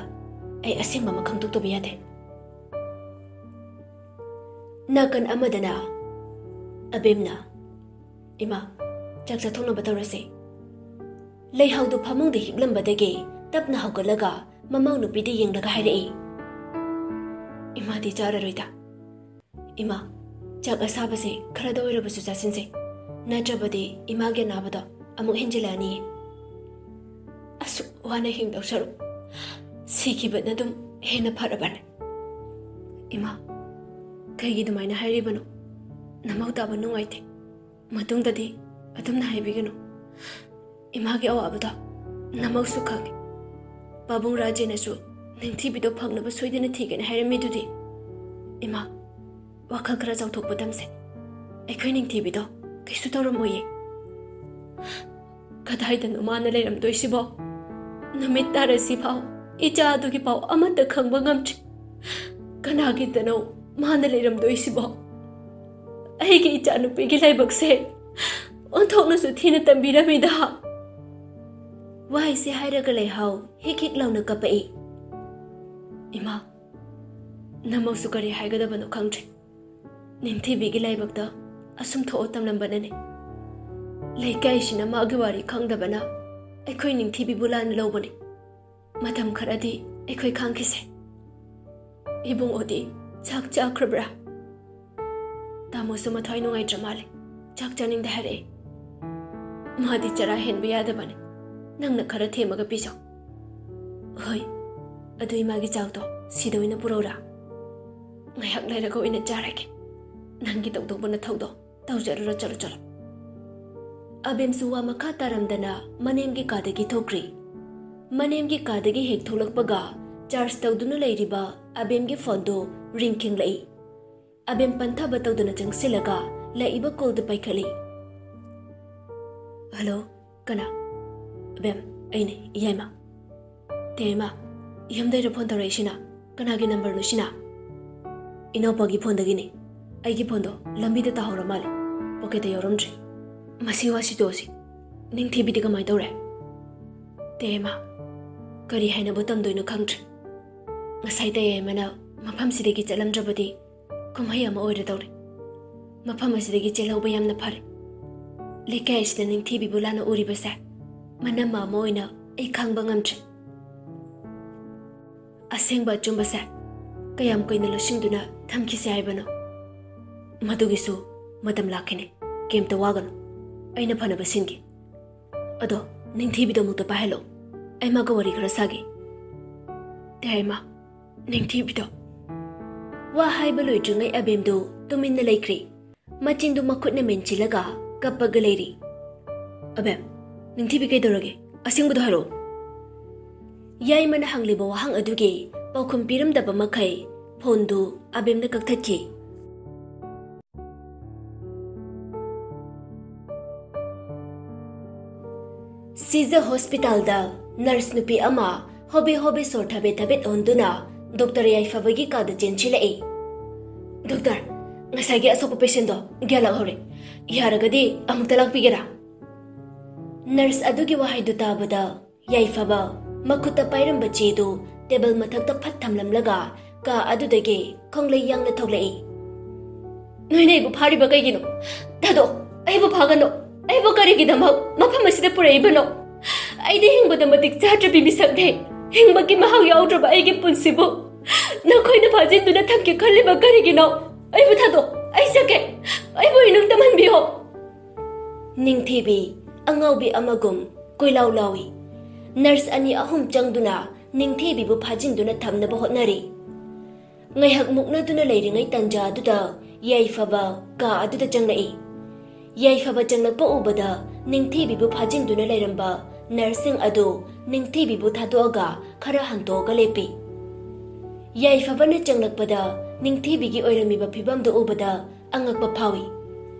ꯑꯩ ꯑꯁꯦꯡꯕ ꯑꯃ ꯈꯪꯗꯣꯛꯇꯕ ꯌꯥꯗꯦ꯫ ꯅꯥꯀꯟ ꯑꯃꯗꯅ ꯑꯕꯦꯝꯅ, "ꯏꯃꯥ, ꯆꯥꯛ ꯆꯥꯊꯣꯛꯅꯕ ꯇꯧꯔꯁꯦ꯫" ꯂꯩꯍꯥꯎꯗꯨ ꯐꯃꯨꯡꯗ ꯍꯤꯞꯂꯝꯕꯗꯒꯤ ꯇꯞꯅ ꯍꯧꯒꯠꯂꯒ ꯃꯃꯧ ꯅꯨꯄꯤꯗ ꯌꯦꯡꯂꯒ ꯍꯥꯏꯔꯛꯏ, "ꯏꯃꯥꯗꯤ ꯆꯥꯔꯔꯣꯏꯗ꯫ ꯏꯃꯥ, ꯆꯥꯛ ꯑꯁꯥꯕꯁꯦ ꯈꯔꯗ ꯑꯣꯏꯔꯕꯁꯨ ꯆꯥꯁꯤꯟꯁꯦ, ꯅꯠꯇ꯭ꯔꯕꯗꯤ ꯏꯃꯥꯒꯤ ꯑꯅꯥꯕꯗꯣ ꯑꯃꯨꯛ ꯍꯦꯟꯖꯤꯜꯂꯛꯑꯅꯤꯌꯦ꯫ ꯑꯁꯨꯛ ꯋꯥꯅ ꯍꯤꯡꯗꯧ ꯁꯔꯨꯛ ꯁꯤꯈꯤꯕꯅ ꯑꯗꯨꯝ ꯍꯦꯟꯅ ꯐꯔꯕꯅꯦ꯫" "ꯏꯃꯥ, ꯀꯩꯒꯤ ꯑꯗꯨꯃꯥꯏꯅ ꯍꯥꯏꯔꯤꯕꯅꯣ? ꯅꯃꯧ ꯇꯥꯕ ꯅꯨꯡꯉꯥꯏꯇꯦ꯫ ꯃꯇꯨꯡꯗꯗꯤ ꯑꯗꯨꯝꯅ ꯍꯥꯏꯕꯤꯒꯅꯨ꯫ ꯏꯃꯥꯒꯤ ꯑꯋꯥꯕꯗꯣ ꯅꯃꯧꯁꯨ ꯈꯪꯉꯤ꯫ ꯄꯥꯕꯨꯡ ꯔꯥꯖꯦꯅꯁꯨ ꯅꯤꯡꯊꯤꯕꯤꯗꯣ ꯐꯪꯅꯕ ꯁꯣꯏꯗꯅ ꯊꯤꯒꯅꯤ ꯍꯥꯏꯔꯝꯃꯤꯗꯨꯗꯤ꯫ ꯏꯃꯥ, ꯋꯥꯈꯜ ꯈꯔ ꯆꯥꯎꯊꯣꯛꯄ ꯇꯝꯁꯦ꯫ ꯑꯩꯈꯣꯏ ꯅꯤꯡꯊꯤꯕꯤꯗꯣ ꯀꯩꯁꯨ ꯇꯧꯔꯝꯃꯣꯏꯌꯦ꯫" "ꯀꯗꯥꯏꯗꯅꯣ ꯃꯥꯅ ꯂꯩꯔꯝꯗꯣꯏꯁꯤꯕꯣ? ꯅꯨꯃꯤꯠ ꯇꯥꯔꯁꯤꯐꯥꯎ ꯏꯆꯥ ꯑꯗꯨꯒꯤ ꯄꯥꯎ ꯑꯃꯠꯇ ꯈꯪꯕ ꯉꯝꯗ꯭ꯔꯤ꯫ ꯀꯅꯥꯒꯤꯗꯅꯣ ꯃꯥꯅ ꯂꯩꯔꯝꯗꯣꯏꯁꯤꯕꯣ? ꯑꯩꯒꯤ ꯏꯆꯥꯅꯨꯄꯤꯒꯤ ꯂꯥꯏꯕꯛꯁꯦ ꯑꯣꯟꯊꯣꯛꯅꯁꯨ ꯊꯤꯅ ꯇꯝꯕꯤꯔꯝꯃꯤꯗ꯫" ꯋꯥꯍꯩꯁꯦ ꯍꯥꯏꯔꯒ ꯂꯩꯍꯥꯎ ꯍꯤꯛ ꯍꯤꯛ ꯂꯥꯎꯅ ꯀꯞꯄꯛꯏ꯫ "ꯏꯃꯥ, ꯅꯃꯧꯁꯨ ꯀꯔꯤ ꯍꯥꯏꯒꯗꯕꯅꯣ ꯈꯪꯗ꯭ꯔꯦ꯫ ꯅꯤꯡꯊꯤꯕꯤꯒꯤ ꯂꯥꯏꯕꯛꯇ ꯑꯁꯨꯝ ꯊꯣꯛꯑ ꯇꯝꯂꯝꯕꯅꯅꯦ꯫ ꯂꯩꯀꯥꯏꯁꯤꯅ ꯃꯥꯒꯤ ꯋꯥꯔꯤ ꯈꯪꯗꯕꯅ ꯑꯩꯈꯣꯏ ꯅꯤꯡꯊꯤꯕꯤꯕꯨ ꯂꯥꯟꯅ ꯂꯧꯕꯅꯤ꯫ ꯃꯇꯝ ꯈꯔꯗꯤ ꯑꯩꯈꯣꯏ ꯈꯥꯡꯈꯤꯁꯦ꯫ ꯏꯕꯨꯡꯉꯣꯗꯤ ꯆꯥꯛ ꯆꯥꯈ꯭ꯔꯕ꯭ꯔꯥ?" ꯇꯥꯃꯣꯁꯨ ꯃꯊ꯭ꯋꯥꯏ ꯅꯨꯡꯉꯥꯏꯇ꯭ꯔ ꯃꯥꯜꯂꯦ꯫ ꯆꯥꯛ ꯆꯥꯅꯤꯡꯗꯦ ꯍꯥꯏꯔꯛꯑꯦ꯫ "ꯃꯥꯗꯤ ꯆꯔꯥ ꯍꯦꯟꯕ ꯌꯥꯗꯕꯅꯦ꯫ ꯅꯪꯅ ꯈꯔ ꯊꯦꯝꯃꯒ ꯄꯤꯖꯧ꯫" "ꯍꯣꯏ, ꯑꯗꯨ ꯏꯃꯥꯒꯤ ꯆꯥꯛꯇꯣ ꯁꯤꯗ ꯑꯣꯏꯅ ꯄꯨꯔꯛꯎꯔꯥ? ꯉꯥꯏꯍꯥꯛ ꯂꯩꯔꯒ ꯑꯣꯏꯅ ꯆꯥꯔꯒꯦ꯫ ꯅꯪꯒꯤ ꯇꯧꯗꯧꯕ ꯅꯊꯧꯗꯣ ꯇꯧꯖꯔꯨꯔꯣ, ꯆꯠꯂꯣ, ꯆꯠꯂꯣ꯫" ꯑꯕꯦꯝꯁꯨ ꯋꯥ ꯃꯈꯥ ꯇꯥꯔꯝꯗꯅ ꯃꯅꯦꯝꯒꯤ ꯀꯥꯗꯒꯤ ꯊꯣꯛꯈ꯭ꯔꯤ꯫ ꯃꯅꯦꯝꯒꯤ ꯀꯥꯗꯒꯤ ꯍꯦꯛ ꯊꯣꯛꯂꯛꯄꯒ ꯆꯥꯔꯖ ꯇꯧꯗꯨꯅ ꯂꯩꯔꯤꯕ ꯑꯕꯦꯝꯒꯤ ꯐꯣꯟꯗꯨ ꯔꯤꯡ ꯈꯤꯡꯂꯛꯏ꯫ ꯑꯕꯦꯝ ꯄꯟꯊꯕ ꯇꯧꯗꯅ ꯆꯪꯁꯤꯜꯂꯒ ꯂꯥꯛꯏꯕ ꯀꯣꯜꯗꯨ ꯄꯥꯏꯈꯠꯂꯤ꯫ "ꯍꯜꯂꯣ, ꯀꯅꯥ?" "ꯑꯕꯦꯝ, ꯑꯩꯅꯦ, ꯏꯌꯥꯏꯃ꯫" "ꯇꯦ, ꯏꯃꯥ, ꯌꯨꯝꯗꯩꯔ ꯐꯣꯟ ꯇꯧꯔꯛꯏꯁꯤꯅ? ꯀꯅꯥꯒꯤ ꯅꯝꯕꯔꯅꯣ ꯁꯤꯅ?" "ꯏꯅꯥꯎꯄꯥꯒꯤ ꯐꯣꯟꯗꯒꯤꯅꯦ꯫ ꯑꯩꯒꯤ ꯐꯣꯟꯗꯣ ꯂꯝꯕꯤꯗ ꯇꯥꯍꯧꯔ ꯃꯥꯜꯂꯦ, ꯄꯣꯀꯦꯠꯇ ꯌꯥꯎꯔꯝꯗ꯭ꯔꯦ꯫ ꯃꯁꯤ ꯋꯥꯁꯤ ꯇꯣꯛꯑꯁꯤ꯫ ꯅꯤꯡꯊꯤꯕꯤꯗꯤ ꯀꯃꯥꯏꯅ ꯇꯧꯔꯦ?" "ꯇꯦ, ꯏꯃꯥ, ꯀꯔꯤ ꯍꯥꯏꯅꯕ ꯇꯝꯗꯣꯏꯅꯣ ꯈꯪꯗ꯭ꯔꯦ꯫ ꯉꯁꯥꯏ ꯇꯌꯥꯏꯃꯅ ꯃꯐꯝꯁꯤꯗꯒꯤ ꯆꯠꯂꯝꯗ꯭ꯔꯕꯗꯤ ꯀꯨꯝꯍꯩ ꯑꯃ ꯑꯣꯏꯔꯗꯧꯔꯦ꯫ ꯃꯐꯝ ꯑꯁꯤꯗꯒꯤ ꯆꯦꯜꯍꯧꯕ ꯌꯥꯝꯅ ꯐꯔꯦ꯫ ꯂꯩꯀꯥꯏ ꯑꯁꯤꯗ ꯅꯤꯡꯊꯤꯕꯤꯕꯨ ꯂꯥꯟꯅ ꯎꯔꯤꯕꯁꯦ ꯃꯅꯝꯃ ꯑꯃ ꯑꯣꯏꯅ ꯑꯩ ꯈꯥꯡꯕ ꯉꯝꯗ꯭ꯔꯦ꯫ ꯑꯁꯦꯡꯕ ꯑꯆꯨꯝꯕꯁꯦ ꯀꯌꯥꯝ ꯀꯨꯏꯅ ꯂꯣꯠꯁꯤꯟꯗꯨꯅ ꯊꯝꯈꯤꯁꯦ ꯍꯥꯏꯕꯅꯣ? ꯃꯗꯨꯒꯤꯁꯨ ꯃꯇꯝ ꯂꯥꯛꯈꯤꯅꯤ꯫ ꯀꯩꯝꯇ ꯋꯥꯒꯅꯨ, ꯑꯩꯅ ꯐꯅꯕ ꯁꯤꯟꯒꯦ꯫ ꯑꯗꯣ ꯅꯤꯡꯊꯤꯕꯤꯗꯣ ꯑꯃꯨꯛꯇ ꯄꯥꯏꯍꯜꯂꯣ, ꯑꯩ ꯃꯥꯒ ꯋꯥꯔꯤ ꯈꯔ ꯁꯥꯒꯦ꯫ ꯇꯌꯥꯏꯃ, ꯅꯤꯡꯊꯤꯕꯤꯗꯣ꯫ ꯋꯥ ꯍꯥꯏꯕ ꯂꯣꯏꯗ꯭ꯔꯤꯉꯩ ꯑꯕꯦꯝꯗꯨ ꯇꯨꯃꯤꯟꯅ ꯂꯩꯈ꯭ꯔꯦ꯫ ꯃꯆꯤꯟꯗꯨ ꯃꯈꯨꯠꯅ ꯃꯦꯟꯁꯤꯜꯂꯒ ꯀꯞꯄꯒ ꯂꯩꯔꯤ꯫ ꯑꯕꯦꯝ, ꯅꯤꯡꯊꯤꯕꯤ ꯀꯩꯗꯧꯔꯒꯦ? ꯑꯁꯦꯡꯕꯗꯣ ꯍꯥꯏꯔꯛꯑꯣ꯫ ꯌꯥꯏꯃꯅ ꯍꯪꯂꯤꯕ ꯋꯥꯍꯪ ꯑꯗꯨꯒꯤ ꯄꯥꯎꯈꯨꯝ ꯄꯤꯔꯝꯗꯕ ꯃꯈꯩ ꯐꯣꯟꯗꯨ ꯑꯕꯦꯝꯅ ꯀꯛꯊꯠꯈꯤ꯫ ꯁꯤꯖ ꯍꯣꯁꯄꯤꯇꯥꯜꯗ ꯅꯔꯁ ꯅꯨꯄꯤ ꯑꯃ ꯍꯣꯕꯦ ꯍꯣꯕꯦ ꯁꯣꯔ ꯊꯕꯦꯠ ꯊꯕꯦꯠ ꯍꯣꯟꯗꯨꯅ ꯗꯣꯛꯇꯔ ꯌꯥꯏꯐꯕꯒꯤ ꯀꯥꯗ ꯆꯦꯟꯁꯤꯜꯂꯛꯏ꯫ "ꯗꯣꯛꯇꯔ, ꯉꯁꯥꯏꯒꯤ ꯑꯁꯣꯛꯄ ꯄꯦꯁꯦꯟꯗꯣ ꯒ꯭ꯌꯥꯟ ꯂꯥꯛꯍꯧꯔꯦ꯫ ꯌꯥꯔꯒꯗꯤ ꯑꯃꯨꯛꯇ ꯂꯥꯛꯄꯤꯒꯦꯔꯥ?" ꯅꯔꯁ ꯑꯗꯨꯒꯤ ꯋꯥꯍꯩꯗꯨ ꯇꯥꯕꯗ ꯌꯥꯏꯐꯕ ꯃꯈꯨꯠꯇ ꯄꯥꯏꯔꯝꯕ ꯆꯦꯗꯨ ꯇꯦꯕꯜ ꯃꯊꯛꯇ ꯐꯠ ꯊꯝꯂꯝꯂꯒ ꯀꯥ ꯑꯗꯨꯗꯒꯤ ꯈꯣꯡꯂꯩ ꯌꯥꯡꯅ ꯊꯣꯛꯂꯛꯏ꯫ "ꯅꯣꯏꯅ ꯑꯩꯕꯨ ꯐꯥꯔꯤꯕ ꯀꯩꯒꯤꯅꯣ? ꯊꯥꯗꯣꯛ, ꯑꯩꯕꯨ ꯐꯥꯒꯅꯨ꯫ ꯑꯩꯕꯨ ꯀꯔꯤꯒꯤꯗꯃꯛ ꯃꯐꯝ ꯑꯁꯤꯗ ꯄꯨꯔꯛꯏꯕꯅꯣ? ꯑꯩꯗꯤ ꯍꯤꯡꯕꯗ ꯃꯇꯤꯛ ꯆꯥꯗ꯭ꯔꯕꯤ ꯃꯤꯁꯛꯅꯦ꯫ ꯍꯤꯡꯕꯒꯤ ꯃꯍꯥꯎ ꯌꯥꯎꯗ꯭ꯔꯕ ꯑꯩꯒꯤ ꯄꯨꯟꯁꯤꯕꯨ ꯅꯈꯣꯏꯅ ꯐꯥꯖꯤꯟꯗꯨꯅ ꯊꯝꯒꯦ ꯈꯜꯂꯤꯕ ꯀꯔꯤꯒꯤꯅꯣ? ꯑꯩꯕꯨ ꯊꯥꯗꯣꯛ, ꯑꯩ ꯆꯠꯀꯦ꯫ ꯑꯩꯕꯨ ꯏꯅꯨꯡ ꯇꯝꯍꯟꯕꯤꯌꯣ꯫" ꯅꯤꯡꯊꯤꯕꯤ ꯑꯉꯥꯎꯕꯤ ꯑꯃꯒꯨꯝ ꯀꯣꯏꯂꯥꯎ ꯂꯥꯎꯏ꯫ ꯅꯔꯁ ꯑꯅꯤ ꯑꯍꯨꯝ ꯆꯪꯗꯨꯅ ꯅꯤꯡꯊꯤꯕꯤꯕꯨ ꯐꯥꯖꯤꯟꯗꯨꯅ ꯊꯝꯅꯕ ꯍꯣꯠꯅꯔꯤ꯫ ꯉꯥꯏꯍꯥꯛ ꯃꯨꯛꯅꯗꯨꯅ ꯂꯩꯔꯤꯉꯩ ꯇꯟꯖꯥꯗꯨꯗ ꯌꯥꯏꯐꯕ ꯀꯥ ꯑꯗꯨꯗ ꯆꯪꯂꯛꯏ꯫ ꯌꯥꯏꯐꯕ ꯆꯪꯂꯛꯄ ꯎꯕꯗ ꯅꯤꯡꯊꯤꯕꯤꯕꯨ ꯐꯥꯖꯤꯟꯗꯨꯅ ꯂꯩꯔꯝꯕ ꯅꯔꯁꯁꯤꯡ ꯑꯗꯨ ꯅꯤꯡꯊꯤꯕꯤꯕꯨ ꯊꯥꯗꯣꯛꯑꯒ ꯈꯔ ꯍꯟꯇꯣꯛꯑꯒ ꯂꯦꯞꯄꯤ꯫ ꯌꯥꯏꯐꯕꯅ ꯆꯪꯂꯛꯄꯗ ꯅꯤꯡꯊꯤꯕꯤꯒꯤ ꯑꯣꯏꯔꯝꯃꯤꯕ ꯐꯤꯕꯝꯗꯨ ꯎꯕꯗ ꯑꯉꯛꯄ ꯐꯥꯎꯏ꯫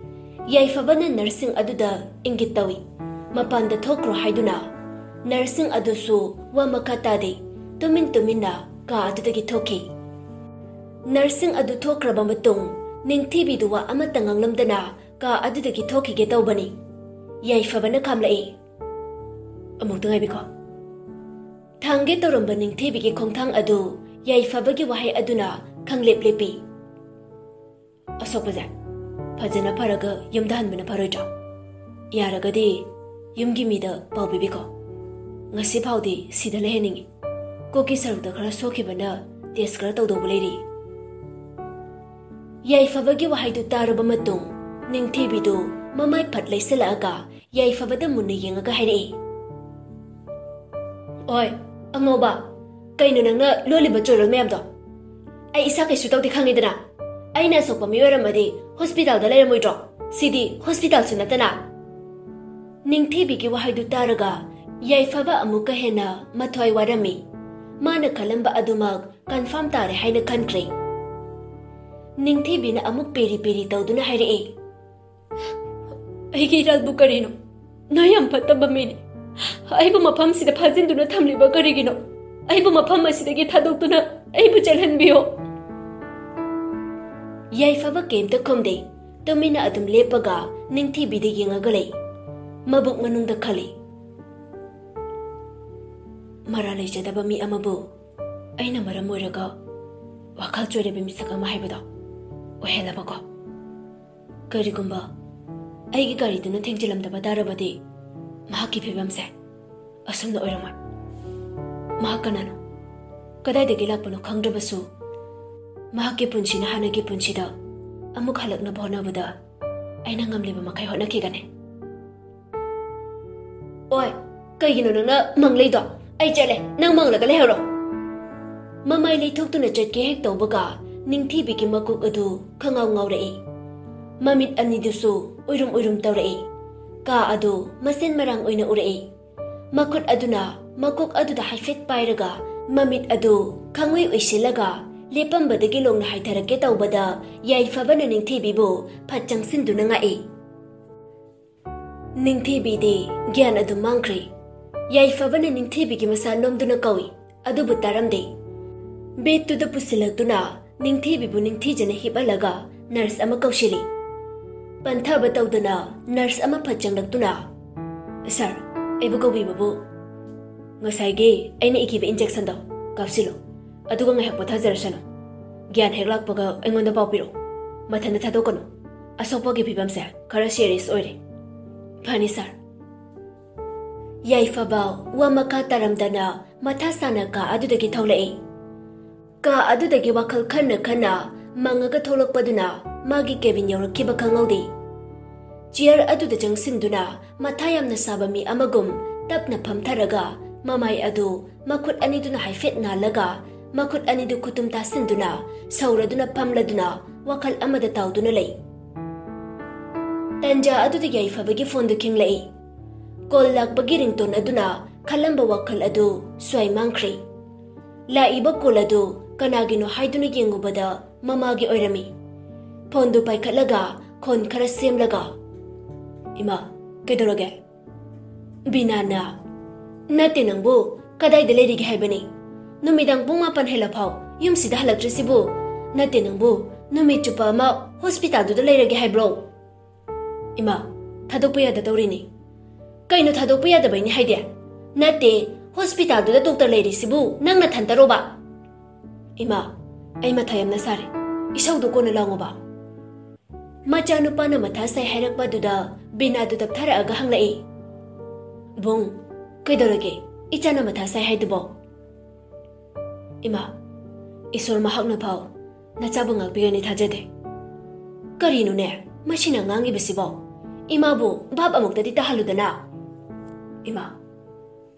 ꯌꯥꯏꯐꯕꯅ ꯅꯔꯁꯁꯤꯡ ꯑꯗꯨꯗ ꯏꯪꯒꯤꯠ ꯇꯧꯏ, "ꯃꯄꯥꯟꯗ ꯊꯣꯛꯈ꯭ꯔꯣ" ꯍꯥꯏꯗꯨꯅ꯫ ꯅꯔꯁꯁꯤꯡ ꯑꯗꯨꯁꯨ ꯋꯥ ꯃꯈꯥ ꯇꯥꯗꯦ, ꯇꯨꯃꯤꯟ ꯇꯨꯃꯤꯟꯅ ꯀꯥ ꯑꯗꯨꯗꯒꯤ ꯊꯣꯛꯈꯤ꯫ ꯅꯔꯁꯁꯤꯡ ꯑꯗꯨ ꯊꯣꯛꯈ꯭ꯔꯕ ꯃꯇꯨꯡ ꯅꯤꯡꯊꯤꯕꯤꯗꯨ ꯋꯥ ꯑꯃꯠꯇ ꯉꯥꯡꯂꯝꯗꯅ ꯀꯥ ꯑꯗꯨꯗꯒꯤ ꯊꯣꯛꯈꯤꯒꯦ ꯇꯧꯕꯅꯤ꯫ ꯌꯥꯏꯐꯕꯅ ꯈꯥꯝꯂꯛꯏ꯫ "ꯑꯃꯨꯛꯇ ꯉꯥꯏꯕꯤꯈꯣ꯫" ꯊꯥꯡꯒꯦ ꯇꯧꯔꯝꯕ ꯅꯤꯡꯊꯤꯕꯤꯒꯤ ꯈꯣꯡꯊꯥꯡ ꯑꯗꯨ ꯌꯥꯏꯐꯕꯒꯤ ꯋꯥꯍꯩ ꯑꯗꯨꯅ ꯈꯪꯂꯦꯞ ꯂꯦꯞꯄꯤ꯫ "ꯑꯁꯣꯛꯄꯁꯦ ꯐꯖꯅ ꯐꯔꯒ ꯌꯨꯝꯗ ꯍꯟꯕꯅ ꯐꯔꯣꯏꯗ꯭ꯔꯣ? ꯌꯥꯔꯒꯗꯤ ꯌꯨꯝꯒꯤ ꯃꯤꯗ ꯄꯥꯎ ꯄꯤꯕꯤꯈꯣ꯫ ꯉꯁꯤ ꯐꯥꯎꯗꯤ ꯁꯤꯗ ꯂꯩꯍꯟꯅꯤꯡꯉꯤ꯫ ꯀꯣꯛꯀꯤ ꯁꯔꯨꯛꯇ ꯈꯔ ꯁꯣꯛꯈꯤꯕꯅ ꯇꯦꯁ ꯈꯔ ꯇꯧꯗꯧꯕ ꯂꯩꯔꯤ꯫" ꯌꯥꯏꯐꯕꯒꯤ ꯋꯥꯍꯩꯗꯨ ꯇꯥꯔꯕ ꯃꯇꯨꯡ, ꯅꯤꯡꯊꯤꯕꯤꯗꯨ ꯃꯃꯥꯏ ꯐꯠ ꯂꯩꯁꯤꯜꯂꯛꯑꯒ ꯌꯥꯏꯐꯕꯗ ꯃꯨꯟꯅ ꯌꯦꯡꯉꯒ ꯍꯥꯏꯔꯛꯏ, "ꯑꯣꯏ, ꯑꯉꯧꯕ, ꯀꯩꯅꯣ ꯅꯪꯅ ꯂꯣꯜꯂꯤꯕ ꯆꯣꯏꯔꯣꯜ ꯃꯌꯥꯝꯗꯣ? ꯑꯩ ꯏꯁꯥ ꯀꯩꯁꯨ ꯇꯧꯗꯦ ꯈꯪꯉꯤꯗꯅ꯫ ꯑꯩꯅ ꯑꯁꯣꯛꯄ ꯃꯤ ꯑꯣꯏꯔꯝꯃꯗꯤ ꯍꯣꯁꯄꯤꯇꯥꯜꯗ ꯂꯩꯔꯝꯃꯣꯏꯗ꯭ꯔꯣ? ꯁꯤꯗꯤ ꯍꯣꯁꯄꯤꯇꯥꯜꯁꯨ ꯅꯠꯇꯅ꯫" ꯅꯤꯡꯊꯤꯕꯤꯒꯤ ꯋꯥꯍꯩꯗꯨ ꯇꯥꯔꯒ ꯌꯥꯏꯐꯕ ꯑꯃꯨꯛꯀ ꯍꯦꯟꯅ ꯃꯊ꯭ꯋꯥꯏ ꯋꯥꯔꯝꯃꯤ꯫ ꯃꯥꯅ ꯈꯜꯂꯝꯕ ꯑꯗꯨꯃꯛ ꯀꯟꯐꯥꯔꯝ ꯇꯥꯔꯦ ꯍꯥꯏꯅ ꯈꯟꯈ꯭ꯔꯦ꯫ ꯅꯤꯡꯊꯤꯕꯤꯅ ꯑꯃꯨꯛ ꯄꯦꯔꯤ ꯄꯦꯔꯤ ꯇꯧꯗꯨꯅ ꯍꯥꯏꯔꯛꯏ, "ꯑꯩꯒꯤ ꯏꯔꯥꯜꯕꯨ ꯀꯔꯤꯅꯣ? ꯅꯣꯏ ꯌꯥꯝ ꯐꯠꯇꯕ ꯃꯤꯅꯤ꯫ ꯑꯩꯕꯨ ꯃꯐꯝꯁꯤꯗ ꯐꯥꯖꯤꯟꯗꯨꯅ ꯊꯝꯂꯤꯕ ꯀꯔꯤꯒꯤꯅꯣ? ꯑꯩꯕꯨ ꯃꯐꯝ ꯑꯁꯤꯗꯒꯤ ꯊꯥꯗꯣꯛꯇꯨꯅ ꯑꯩꯕꯨ ꯆꯠꯍꯟꯕꯤꯌꯣ꯫" ꯌꯥꯏꯐꯕ ꯀꯩꯝꯇ ꯈꯨꯝꯗꯦ꯫ ꯇꯨꯃꯤꯟꯅ ꯑꯗꯨꯝ ꯂꯦꯞꯄꯒ ꯅꯤꯡꯊꯤꯕꯤꯗ ꯌꯦꯡꯉꯒ ꯂꯩ꯫ ꯃꯕꯨꯛ ꯃꯅꯨꯡꯗ ꯈꯜꯂꯤ, "ꯃꯔꯥ ꯂꯩꯖꯗꯕ ꯃꯤ ꯑꯃꯕꯨ ꯑꯩꯅ ꯃꯔꯝ ꯑꯣꯏꯔꯒ ꯋꯥꯈꯜ ꯆꯣꯏꯔꯕ ꯃꯤꯁꯛ ꯑꯃ ꯍꯥꯏꯕꯗꯣ ꯑꯣꯏꯍꯜꯂꯕꯀꯣ꯫ ꯀꯔꯤꯒꯨꯝꯕ ꯑꯩꯒꯤ ꯒꯥꯔꯤꯗꯨꯅ ꯊꯦꯡꯖꯤꯜꯂꯝꯗꯕ ꯇꯥꯔꯕꯗꯤ ꯃꯍꯥꯛꯀꯤ ꯐꯤꯕꯝꯁꯦ ꯑꯁꯨꯝꯅ ꯑꯣꯏꯔꯝꯃꯣꯏ꯫ ꯃꯍꯥꯛ ꯀꯅꯥꯅꯣ? ꯀꯗꯥꯏꯗꯒꯤ ꯂꯥꯛꯄꯅꯣ ꯈꯪꯗ꯭ꯔꯕꯁꯨ, ꯃꯍꯥꯛꯀꯤ ꯄꯨꯟꯁꯤꯅ ꯍꯥꯟꯅꯒꯤ ꯄꯨꯟꯁꯤꯗ ꯑꯃꯨꯛ ꯍꯜꯂꯛꯅꯕ ꯍꯣꯠꯅꯕꯗ ꯑꯩꯅ ꯉꯝꯂꯤꯕ ꯃꯈꯩ ꯍꯣꯠꯅꯈꯤꯒꯅꯤ꯫" "ꯑꯣꯏ, ꯀꯩꯒꯤꯅꯣ ꯅꯪꯅ ꯃꯪꯂꯩꯗꯣ? ꯑꯩ ꯆꯠꯂꯦ, ꯅꯪ ꯃꯪꯂꯒ ꯂꯩꯍꯧꯔꯣ꯫" ꯃꯃꯥꯏ ꯂꯩꯊꯣꯛꯇꯨꯅ ꯆꯠꯀꯦ ꯍꯦꯛ ꯇꯧꯕꯒ ꯅꯤꯡꯊꯤꯕꯤꯒꯤ ꯃꯀꯣꯛ ꯑꯗꯨ ꯈꯪꯉꯥꯎ ꯉꯥꯎꯔꯛꯏ꯫ ꯃꯃꯤꯠ ꯑꯅꯤꯗꯨꯁꯨ ꯎꯏꯔꯨꯝ ꯎꯏꯔꯨꯝ ꯇꯧꯔꯛꯏ꯫ ꯀꯥ ꯑꯗꯨ ꯃꯁꯦꯟ ꯃꯔꯥꯡ ꯑꯣꯏꯅ ꯎꯔꯛꯏ꯫ ꯃꯈꯨꯠ ꯑꯗꯨꯅ ꯃꯀꯣꯛ ꯑꯗꯨꯗ ꯍꯥꯏꯐꯦꯠ ꯄꯥꯏꯔꯒ ꯃꯃꯤꯠ ꯑꯗꯨ ꯈꯪꯎꯏ ꯎꯏꯁꯤꯜꯂꯒ ꯂꯦꯞꯄꯝꯕꯗꯒꯤ ꯂꯣꯡꯅ ꯍꯥꯏꯊꯔꯛꯀꯦ ꯇꯧꯕꯗ ꯌꯥꯏꯐꯕꯅ ꯅꯤꯡꯊꯤꯕꯤꯕꯨ ꯐꯠ ꯆꯪꯁꯤꯟꯗꯨꯅ ꯉꯥꯛꯏ꯫ ꯅꯤꯡꯊꯤꯕꯤꯗꯤ ꯒ꯭ꯌꯥꯟ ꯑꯗꯨꯝ ꯃꯥꯡꯈ꯭ꯔꯦ꯫ ꯌꯥꯏꯐꯕꯅ ꯅꯤꯡꯊꯤꯕꯤꯒꯤ ꯃꯁꯥ ꯅꯣꯝꯗꯨꯅ ꯀꯧꯏ, ꯑꯗꯨꯕꯨ ꯇꯥꯔꯝꯗꯦ꯫ ꯕꯦꯗꯇꯨꯗ ꯄꯨꯁꯤꯜꯂꯛꯇꯨꯅ ꯅꯤꯡꯊꯤꯕꯤꯕꯨ ꯅꯤꯡꯊꯤꯖꯅ ꯍꯤꯞꯍꯜꯂꯒ ꯅꯔꯁ ꯑꯃ ꯀꯧꯁꯤꯜꯂꯤ꯫ ꯄꯟꯊꯕ ꯇꯧꯗꯅ ꯅꯔꯁ ꯑꯃ ꯐꯠ ꯆꯪꯂꯛꯇꯨꯅ, "ꯁꯥꯔ, ꯑꯩꯕꯨ ꯀꯧꯕꯤꯕꯕꯨ?" ꯉꯁꯥꯏꯒꯤ ꯑꯩꯅ ꯏꯈꯤꯕ injection ꯗꯣ ꯀꯥꯞꯁꯤꯜꯂꯣ, ꯑꯗꯨꯒ ꯉꯥꯏꯍꯥꯛ ꯄꯣꯊꯥꯖꯔꯁꯅꯨ꯫ ꯒ꯭ꯌꯥꯟ ꯍꯦꯛ ꯂꯥꯛꯄꯒ ꯑꯩꯉꯣꯟꯗ ꯄꯥꯎ ꯄꯤꯔꯛꯎ꯫ ꯃꯊꯟꯇ ꯊꯥꯗꯣꯛꯀꯅꯨ꯫ ꯑꯁꯣꯛꯄꯒꯤ ꯐꯤꯕꯝꯁꯦ ꯈꯔ serious ꯑꯣꯏꯔꯦ꯫ ꯐꯅꯤ sir꯫ ꯌꯥꯏꯐꯕ ꯋꯥ ꯃꯈꯥ ꯇꯥꯔꯝꯗꯅ ꯃꯊꯥ ꯁꯥꯅ ꯀꯥ ꯑꯗꯨꯗꯒꯤ ꯊꯣꯛꯂꯛꯏ꯫ ꯀꯥ ꯑꯗꯨꯗꯒꯤ ꯋꯥꯈꯜ ꯈꯟꯅ ꯈꯟꯅ ꯃꯪꯉꯒ ꯊꯣꯛꯂꯛꯄꯗꯨꯅ ꯃꯥꯒꯤ cabin ꯌꯧꯔꯛꯈꯤꯕ ꯈꯪꯍꯧꯗꯦ꯫ Chair ꯑꯗꯨꯗ ꯆꯪꯁꯤꯟꯗꯨꯅ ꯃꯊꯥ ꯌꯥꯝꯅ ꯁꯥꯕ ꯃꯤ ꯑꯃꯒꯨꯝ ꯇꯞꯅ ꯐꯝꯊꯔꯒ ꯃꯃꯥꯏ ꯑꯗꯨ ꯃꯈꯨꯠ ꯑꯅꯤꯗꯨꯅ ꯍꯥꯏꯐꯦꯠ ꯅꯥꯜꯂꯒ ꯃꯈꯨꯠ ꯑꯅꯤꯗꯨ ꯈꯨꯇꯨꯝ ꯇꯥꯁꯤꯟꯗꯨꯅ ꯁꯧꯔꯗꯨꯅ ꯐꯝꯂꯗꯨꯅ ꯋꯥꯈꯜ ꯑꯃꯗ ꯇꯥꯎꯗꯨꯅ ꯂꯩ꯫ ꯇꯟꯖꯥ ꯑꯗꯨꯗ ꯌꯥꯏꯐꯕꯒꯤ phone ꯗꯨ ꯈꯤꯡꯂꯛꯏ꯫ Call ꯂꯥꯛꯄꯒꯤ ringtone ꯑꯗꯨꯅ ꯈꯜꯂꯝꯕ ꯋꯥꯈꯜ ꯑꯗꯨ ꯁ꯭ꯋꯥꯏ ꯃꯥꯡꯈ꯭ꯔꯦ꯫ ꯂꯥꯛꯏꯕ call ꯑꯗꯨ ꯀꯅꯥꯒꯤꯅꯣ ꯍꯥꯏꯗꯨꯅ ꯌꯦꯡꯉꯨꯕꯗ ꯃꯃꯥꯒꯤ ꯑꯣꯏꯔꯝꯃꯤ꯫ Phone ꯗꯨ ꯄꯥꯏꯈꯠꯂꯒ ꯈꯣꯟ ꯈꯔ ꯁꯦꯝꯂꯒ, "ꯏꯃꯥ, ꯀꯩꯗꯧꯔꯒꯦ?" ꯕꯤꯅꯥꯅ, "ꯅꯠꯇꯦ, ꯅꯪꯕꯨ ꯀꯗꯥꯏꯗ ꯂꯩꯔꯤꯒꯦ ꯍꯥꯏꯕꯅꯤ? ꯅꯨꯃꯤꯗꯥꯡ ꯄꯨꯡ ꯃꯥꯄꯟ ꯍꯦꯜꯂꯐꯥꯎ ꯌꯨꯝꯁꯤꯗ ꯍꯜꯂꯛꯇ꯭ꯔꯤꯁꯤꯕꯨ? ꯅꯠꯇꯦ, ꯅꯪꯕꯨ ꯅꯨꯃꯤꯠ ꯆꯨꯞꯄ ꯑꯃ hospital ꯗꯨꯗ ꯂꯩꯔꯒꯦ ꯍꯥꯏꯕ꯭ꯔꯣ?" "ꯏꯃꯥ, ꯊꯥꯗꯣꯛꯄ ꯌꯥꯗ ꯇꯧꯔꯤꯅꯤ꯫" "ꯀꯩꯅꯣ ꯊꯥꯗꯣꯛꯄ ꯌꯥꯗꯕꯩꯅꯤ ꯍꯥꯏꯗꯤ? ꯅꯠꯇꯦ, hospital ꯗꯨꯗ doctor ꯂꯩꯔꯤꯁꯤꯕꯨ ꯅꯪ ꯅꯊꯟꯇꯔꯣꯕ?" "ꯏꯃꯥ, ꯑꯩ ꯃꯊꯥ ꯌꯥꯝꯅ ꯁꯥꯔꯦ꯫ ꯏꯁꯧꯗꯣ ꯀꯣꯟꯅ ꯂꯥꯡꯉꯣꯕ꯫" ꯃꯆꯥꯅꯨꯄꯥꯅ ꯃꯊꯥ ꯁꯥꯏ ꯍꯥꯏꯔꯛꯄꯗꯨꯗ ꯕꯤꯅꯥꯗꯨ ꯇꯞꯊꯔꯛꯑꯒ ꯍꯪꯂꯛꯏ, "ꯕꯨꯡ, ꯀꯩꯗꯧꯔꯒꯦ? ꯏꯆꯥꯅ ꯃꯊꯥ ꯁꯥꯏ ꯍꯥꯏꯗꯨꯕꯣ?" "ꯏꯃꯥ, ꯏꯁꯣꯔ ꯃꯍꯥꯛꯅ ꯐꯥꯎ ꯅꯆꯥꯕꯨ ꯉꯥꯛꯄꯤꯒꯅꯤ ꯊꯥꯖꯗꯦ꯫" "ꯀꯔꯤꯅꯣꯅꯦ ꯃꯁꯤꯅ ꯉꯥꯡꯉꯤꯕꯁꯤꯕꯣ? ꯏꯃꯥꯕꯨ ꯚꯥꯞ ꯑꯃꯨꯛꯇꯗꯤ ꯇꯥꯍꯜꯂꯨꯗꯅ꯫" "ꯏꯃꯥ,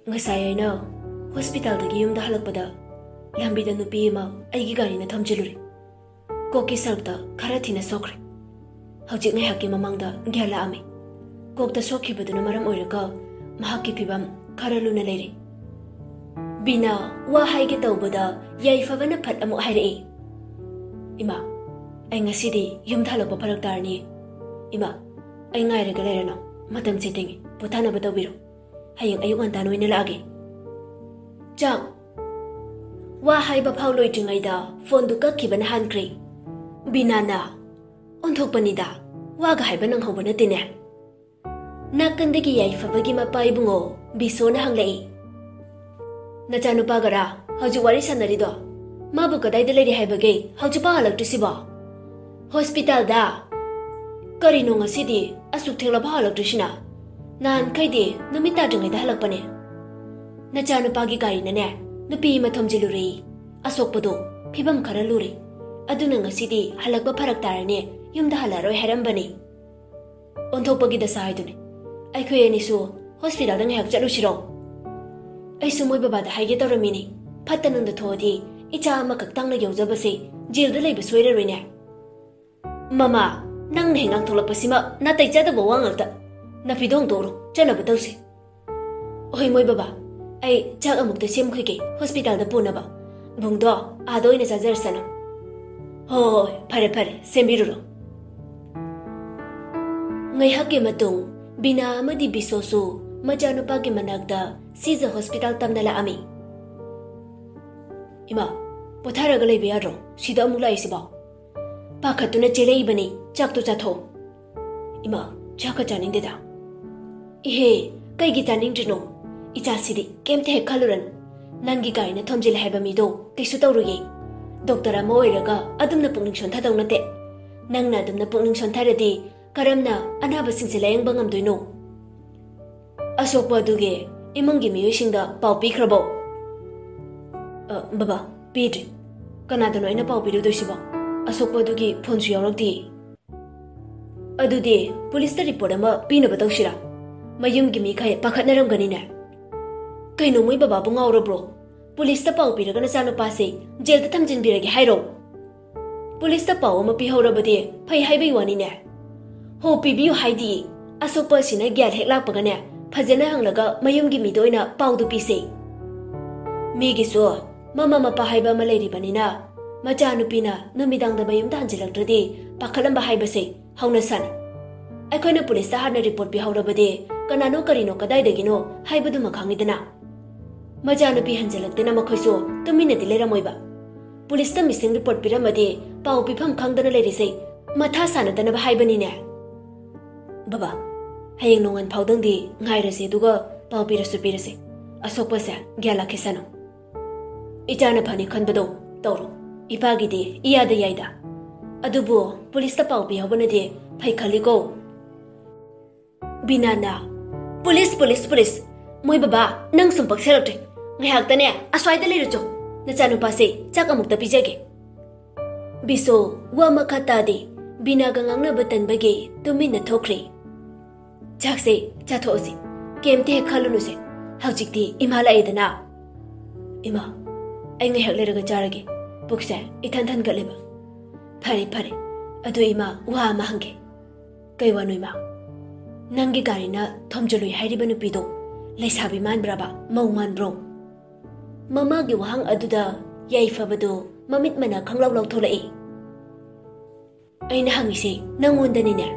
ꯉꯁꯥꯏ ꯑꯩꯅ hospital ꯗꯒꯤ ꯌꯨꯝꯗ ꯍꯜꯂꯛꯄꯗ ꯂꯝꯕꯤꯗ ꯅꯨꯄꯤ ꯑꯃ ꯑꯩꯒꯤ ꯒꯥꯔꯤꯅ ꯊꯣꯝꯖꯤꯜꯂꯨꯔꯦ꯫ ꯀꯣꯛꯀꯤ ꯁꯔꯨꯛꯇ ꯈꯔ ꯊꯤꯅ ꯁꯣꯛꯈ꯭ꯔꯦ꯫ ꯍꯧꯖꯤꯛ ꯉꯥꯏꯍꯥꯛꯀꯤ ꯃꯃꯥꯡꯗ ꯒ꯭ꯌꯥꯟ ꯂꯥꯛꯑꯝꯃꯤ꯫ ꯀꯣꯛꯇ ꯁꯣꯛꯈꯤꯕꯗꯨꯅ ꯃꯔꯝ ꯑꯣꯏꯔꯒ ꯃꯍꯥꯛꯀꯤ ꯐꯤꯕꯝ ꯈꯔ ꯂꯨꯅ ꯂꯩꯔꯦ꯫" ꯕꯤꯅꯥ ꯋꯥ ꯍꯥꯏꯒꯦ ꯇꯧꯕꯗ ꯌꯥꯏꯐꯕꯅ ꯐꯠ ꯑꯃꯨꯛ ꯍꯥꯏꯔꯛꯏ, "ꯏꯃꯥ, ꯑꯩ ꯉꯁꯤꯗꯤ ꯌꯨꯝꯗ ꯍꯜꯂꯛꯄ ꯐꯔꯛ ꯇꯥꯔꯅꯤ꯫ ꯏꯃꯥ, ꯑꯩ ꯉꯥꯏꯔꯒ ꯂꯩꯔꯅꯨ꯫ ꯃꯇꯝꯁꯦ ꯊꯦꯡꯉꯦ꯫ ꯄꯣꯊꯥꯅꯕ ꯇꯧꯕꯤꯔꯣ꯫ ꯍꯌꯦꯡ ꯑꯌꯨꯛ ꯉꯟꯇꯥ ꯑꯣꯏꯅ ꯂꯥꯛꯑꯒꯦ꯫" ꯆꯥꯛ꯫ ꯋꯥ ꯍꯥꯏꯕ ꯐꯥꯎ ꯂꯣꯏꯗ꯭ꯔꯤꯉꯩꯗ phone ꯗꯨ ꯀꯛꯈꯤꯕꯅ ꯍꯥꯟꯈ꯭ꯔꯦ꯫ ꯕꯤꯅꯥꯅ, "ꯑꯣꯟꯊꯣꯛꯄꯅꯤꯗ, ꯋꯥꯒ ꯍꯥꯏꯕ ꯅꯪꯍꯧꯕ ꯅꯠꯇꯦꯅꯦ꯫" ꯅꯥꯀꯟꯗꯒꯤ ꯌꯥꯏꯐꯕꯒꯤ ꯃꯄꯥ ꯏꯕꯨꯡꯉꯣ ꯕꯤꯁꯣꯅ ꯍꯪꯂꯛꯏ, ꯅꯆꯥꯅꯨꯄꯥꯒꯔꯥ ꯍꯧꯖꯤꯛ ꯋꯥꯔꯤ ꯁꯥꯟꯅꯔꯤꯗꯣ? ꯃꯥꯕꯨ ꯀꯗꯥꯏꯗ ꯂꯩꯔꯤ ꯍꯥꯏꯕꯒꯦ ꯍꯧꯖꯤꯛꯐꯥꯎ ꯍꯜꯂꯛꯇ꯭ꯔꯤꯁꯤꯕꯣ? ꯍꯣꯁꯄꯤꯇꯥꯜꯗ? ꯀꯔꯤꯅꯣ ꯉꯁꯤꯗꯤ ꯑꯁꯨꯛ ꯊꯦꯡꯂꯐꯥꯎ ꯍꯜꯂꯛꯇ꯭ꯔꯤꯁꯤꯅ? ꯅꯍꯥꯟꯈꯩꯗꯤ ꯅꯨꯃꯤꯠ ꯇꯥꯗ꯭ꯔꯤꯉꯩꯗ ꯍꯜꯂꯛꯄꯅꯦ꯫ ꯅꯆꯥꯅꯨꯄꯥꯒꯤ ꯒꯥꯔꯤꯅꯅꯦ ꯅꯨꯄꯤ ꯑꯃ ꯊꯣꯝꯖꯤꯜꯂꯨꯔꯦ꯫ ꯑꯁꯣꯛꯄꯗꯣ ꯐꯤꯕꯝ ꯈꯔ ꯂꯨꯔꯦ꯫ ꯑꯗꯨꯅ ꯉꯁꯤꯗꯤ ꯍꯜꯂꯛꯄ ꯐꯔꯛ ꯇꯥꯔꯅꯤ, ꯌꯨꯝꯗ ꯍꯜꯂꯛꯑꯔꯣꯏ ꯍꯥꯏꯔꯝꯕꯅꯤ꯫ ꯑꯣꯟꯊꯣꯛꯄꯒꯤ ꯗꯁꯥ ꯍꯥꯏꯗꯨꯅꯤ꯫ ꯑꯩꯈꯣꯏ ꯑꯅꯤꯁꯨ ꯍꯣꯁꯄꯤꯇꯥꯜꯗ ꯉꯥꯏꯍꯥꯛ ꯆꯠꯂꯨꯁꯤꯔꯣ? ꯑꯩꯁꯨ ꯃꯣꯏ ꯕꯕꯥꯗ ꯍꯥꯏꯒꯦ ꯇꯧꯔꯝꯃꯤꯅꯤ꯫ ꯐꯠꯇ ꯅꯨꯡꯗ ꯊꯣꯛꯑꯗꯤ ꯏꯆꯥ ꯑꯃꯈꯛ ꯇꯥꯡꯅ ꯌꯧꯖꯕꯁꯦ ꯖꯦꯜꯗ ꯂꯩꯕ ꯁꯣꯏꯔꯔꯣꯏꯅꯦ꯫ ꯃꯃꯥ, ꯅꯪꯅ ꯍꯦꯛ ꯉꯥꯡꯊꯣꯛꯂꯛꯄꯁꯤꯃ ꯅꯥꯇꯩ ꯆꯥꯗꯕ ꯋꯥ ꯉꯥꯛꯇ꯫ ꯅꯥꯐꯤꯗꯣ ꯍꯣꯡꯗꯣꯛꯎꯔꯣ, ꯆꯠꯅꯕ ꯇꯧꯁꯤ꯫ ꯍꯣꯏ ꯃꯣꯏ ꯕꯕꯥ, ꯑꯩ ꯆꯥꯛ ꯑꯃꯨꯛꯇ ꯁꯦꯝꯈꯤꯒꯦ ꯍꯣꯁꯄꯤꯇꯥꯜꯗ ꯄꯨꯅꯕ꯫ ꯕꯨꯡꯗꯣ ꯑꯥꯗ ꯑꯣꯏꯅ ꯆꯥꯖꯔꯁꯅꯨ꯫ ꯍꯣꯏ ꯍꯣꯏ, ꯐꯔꯦ ꯐꯔꯦ, ꯁꯦꯝꯕꯤꯔꯨꯔꯣ꯫ ꯉꯥꯏꯍꯥꯛꯀꯤ ꯃꯇꯨꯡ ꯕꯤꯅꯥ ꯑꯃꯗꯤ ꯕꯤꯁꯣꯁꯨ ꯃꯆꯥꯅꯨꯄꯥꯒꯤ ꯃꯅꯥꯛꯇ ꯁꯤꯖ ꯍꯣꯁꯄꯤꯇꯥꯜ ꯇꯝꯅ ꯂꯥꯛꯑꯝꯃꯤ꯫ ꯏꯃꯥ, ꯄꯣꯊꯥꯔꯒ ꯂꯩꯕ ꯌꯥꯗ꯭ꯔꯣ? ꯁꯤꯗ ꯑꯃꯨꯛ ꯂꯥꯛꯏꯁꯤꯕꯣ? ꯄꯥꯈꯠꯇꯨꯅ ꯆꯦꯜꯂꯛꯏꯕꯅꯤ꯫ ꯆꯥꯛꯇꯨ ꯆꯥꯊꯣꯛ꯫ ꯏꯃꯥ, ꯆꯥꯛꯀ ꯆꯥꯅꯤꯡꯗꯦꯗ꯫ ꯏꯍꯦ, ꯀꯩꯒꯤ ꯆꯥꯅꯤꯡꯗ꯭ꯔꯤꯅꯣ? ꯏꯆꯥꯁꯤꯗꯤ ꯀꯩꯝꯇ ꯍꯦꯛ ꯈꯜꯂꯨꯔꯅꯨ꯫ ꯅꯪꯒꯤ ꯒꯥꯔꯤꯅ ꯊꯣꯝꯖꯤꯜꯂꯦ ꯍꯥꯏꯕ ꯃꯤꯗꯣ ꯀꯩꯁꯨ ꯇꯧꯔꯣꯏꯌꯦ꯫ ꯗꯣꯛꯇꯔ ꯑꯃ ꯑꯣꯏꯔꯒ ꯑꯗꯨꯝꯅ ꯄꯨꯛꯅꯤꯡ ꯁꯣꯟꯊꯗꯧ ꯅꯠꯇꯦ꯫ ꯅꯪꯅ ꯑꯗꯨꯝꯅ ꯄꯨꯛꯅꯤꯡ ꯁꯣꯟꯊꯔꯗꯤ ꯀꯔꯝꯅ ꯑꯅꯥꯕꯁꯤꯡꯁꯦ ꯂꯥꯌꯦꯡꯕ ꯉꯝꯗꯣꯏꯅꯣ? ꯑꯁꯣꯛꯄ ꯑꯗꯨꯒꯤ ꯏꯃꯨꯡꯒꯤ ꯃꯤꯑꯣꯏꯁꯤꯡꯗ ꯄꯥꯎ ꯄꯤꯈ꯭ꯔꯕꯣ? ꯑ, ꯕꯕꯥ, ꯄꯤꯗ꯭ꯔꯤ꯫ ꯀꯅꯥꯗꯅꯣ ꯑꯩꯅ ꯄꯥꯎ ꯄꯤꯔꯨꯗꯣꯏꯁꯤꯕꯣ? ꯑꯁꯣꯛꯄ ꯑꯗꯨꯒꯤ ꯐꯣꯟꯁꯨ ꯌꯥꯎꯔꯛꯇꯦ꯫ ꯑꯗꯨꯗꯤ ꯄꯨꯂꯤꯁꯇ ꯔꯤꯄꯣꯔꯠ ꯑꯃ ꯄꯤꯅꯕ ꯇꯧꯁꯤꯔꯥ? ꯃꯌꯨꯝꯒꯤ ꯃꯤꯈꯩ ꯄꯥꯈꯠꯅꯔꯝꯒꯅꯤꯅꯦ꯫ ꯀꯩꯅꯣ, ꯃꯣꯏ ꯕꯕꯥꯕꯨ ꯉꯥꯎꯔꯕ꯭ꯔꯣ? ꯄꯨꯂꯤꯁꯇ ꯄꯥꯎ ꯄꯤꯔꯒ ꯅꯆꯥꯅꯨꯄꯥꯁꯦ ꯖꯦꯜꯗ ꯊꯝꯖꯤꯟꯕꯤꯔꯒꯦ ꯍꯥꯏꯔꯣ? ꯄꯨꯂꯤꯁꯇ ꯄꯥꯎ ꯑꯃ ꯄꯤꯍꯧꯔꯕꯗꯤ ꯐꯩ ꯍꯥꯏꯕꯩ ꯋꯥꯅꯤꯅꯦ꯫ ꯍꯣ, ꯄꯤꯕꯤꯌꯨ ꯍꯥꯏꯗꯤ꯫ ꯑꯁꯣꯛꯄ ꯑꯁꯤꯅ ꯒ꯭ꯌꯥꯟ ꯍꯦꯛ ꯂꯥꯛꯄꯒꯅꯦ, ꯐꯖꯅ ꯍꯪꯂꯒ ꯃꯌꯨꯝꯒꯤ ꯃꯤꯗ ꯑꯣꯏꯅ ꯄꯥꯎꯗꯨ ꯄꯤꯁꯦ꯫ ꯃꯤꯒꯤꯁꯨ ꯃꯃꯥ ꯃꯄꯥ ꯍꯥꯏꯕ ꯑꯃ ꯂꯩꯔꯤꯕꯅꯤꯅ, ꯃꯆꯥꯅꯨꯄꯤꯅ ꯅꯨꯃꯤꯗꯥꯡꯗ ꯃꯌꯨꯝꯗ ꯍꯟꯖꯤꯜꯂꯛꯇ꯭ꯔꯗꯤ ꯄꯥꯈꯠꯂꯝꯕ ꯍꯥꯏꯕꯁꯦ ꯍꯧꯅ ꯁꯥꯅꯤ꯫ ꯑꯩꯈꯣꯏꯅ ꯄꯨꯂꯤꯁꯇ ꯍꯥꯟꯅ ꯔꯤꯄꯣꯔꯠ ꯄꯤꯍꯧꯔꯕꯗꯤ ꯀꯅꯥꯅꯣ ꯀꯔꯤꯅꯣ ꯀꯗꯥꯏꯗꯒꯤꯅꯣ ꯍꯥꯏꯕꯗꯨꯃ ꯈꯪꯉꯤꯗꯅ꯫ ꯃꯆꯥꯅꯨꯄꯤ ꯍꯟꯖꯤꯜꯂꯛꯇꯅ ꯃꯈꯣꯏꯁꯨ ꯇꯨꯃꯤꯟꯅꯗꯤ ꯂꯩꯔꯝꯃꯣꯏꯕ꯫ ꯄꯨꯂꯤꯁꯇ ꯃꯤꯁꯤꯡ ꯔꯤꯄꯣꯔꯠ ꯄꯤꯔꯝꯃꯗꯤ ꯄꯥꯎ ꯄꯤꯐꯝ ꯈꯪꯗꯅ ꯂꯩꯔꯤꯁꯦ ꯃꯊꯥ ꯁꯥꯅꯗꯅꯕ ꯍꯥꯏꯕꯅꯤꯅꯦ꯫ ꯕꯕꯥ, ꯍꯌꯦꯡ ꯅꯣꯡꯉꯥꯟ ꯐꯥꯎꯗꯪꯗꯤ ꯉꯥꯏꯔꯁꯦ, ꯑꯗꯨꯒ ꯄꯥꯎ ꯄꯤꯔꯁꯨ ꯄꯤꯔꯁꯦ꯫ ꯑꯁꯣꯛꯄꯁꯦ ꯒ꯭ꯌꯥꯟ ꯂꯥꯛꯈꯤꯁꯅꯨ꯫ ꯏꯆꯥꯅ ꯐꯅꯤ ꯈꯟꯕꯗꯣ ꯇꯧꯔꯣ꯫ ꯏꯄꯥꯒꯤꯗꯤ ꯏꯌꯥꯗ ꯌꯥꯏꯗ꯫ ꯑꯗꯨꯕꯨ ꯄꯨꯂꯤꯁꯇ ꯄꯥꯎ ꯄꯤꯍꯧꯕꯅꯗꯤ ꯐꯩ ꯈꯜꯂꯤꯀꯣ꯫ ꯕꯤꯅꯥꯅ, "ꯄꯨꯂꯤꯁ, ꯄꯨꯂꯤꯁ, ꯄꯨꯂꯤꯁ! ꯃꯣꯏ ꯕꯕꯥ, ꯅꯪ ꯁꯨꯝ ꯄꯛꯁꯜꯂꯛꯇ꯭ꯔꯦ꯫ ꯉꯥꯏꯍꯥꯛꯇꯅꯦ ꯑꯁ꯭ꯋꯥꯏꯗ ꯂꯩꯔꯨꯆꯣ꯫ ꯅꯆꯥꯅꯨꯄꯥꯁꯦ ꯆꯥꯛ ꯑꯃꯨꯛꯇ ꯄꯤꯖꯒꯦ꯫" ꯕꯤꯁꯣ ꯋꯥ ꯃꯈꯥ ꯇꯥꯗꯦ꯫ ꯕꯤꯅꯥꯒ ꯉꯥꯡꯅꯕ ꯇꯟꯕꯒꯤ ꯇꯨꯃꯤꯟꯅ ꯊꯣꯛꯈ꯭ꯔꯦ꯫ "ꯆꯥꯛꯁꯦ ꯆꯥꯊꯣꯛꯑꯁꯤ, ꯀꯩꯝꯇ ꯍꯦꯛ ꯈꯜꯂꯨꯅꯨꯁꯦ꯫ ꯍꯧꯖꯤꯛꯇꯤ ꯏꯃꯥ ꯂꯥꯛꯑꯦꯗꯅ꯫" "ꯏꯃꯥ, ꯑꯩ ꯉꯥꯏꯍꯥꯛ ꯂꯩꯔꯒ ꯆꯥꯔꯒꯦ꯫ ꯄꯨꯛꯁꯦ ꯏꯊꯟ ꯊꯟꯒꯠꯂꯦꯕ꯫" "ꯐꯔꯦ, ꯐꯔꯦ꯫ ꯑꯗꯨ ꯏꯃꯥ, ꯋꯥ ꯑꯃ ꯍꯪꯒꯦ꯫" "ꯀꯩ ꯋꯥꯅꯣ ꯏꯃꯥ?" "ꯅꯪꯒꯤ ꯒꯥꯔꯤꯅ ꯊꯣꯝꯖꯤꯜꯂꯨꯏ ꯍꯥꯏꯔꯤꯕ ꯅꯨꯄꯤꯗꯣ ꯂꯩꯁꯥꯕꯤ ꯃꯥꯟꯕ꯭ꯔꯕ, ꯃꯧ ꯃꯥꯟꯕ꯭ꯔꯣ?" ꯃꯃꯥꯒꯤ ꯋꯥꯍꯪ ꯑꯗꯨꯗ ꯌꯥꯏꯐꯕꯗꯨ ꯃꯃꯤꯠ ꯃꯅꯥ ꯈꯪꯂꯥꯎ ꯂꯥꯎꯊꯣꯛꯂꯛꯏ꯫ "ꯑꯩꯅ ꯍꯪꯉꯤꯁꯦ ꯅꯪꯉꯣꯟꯗꯅꯤꯅꯦ꯫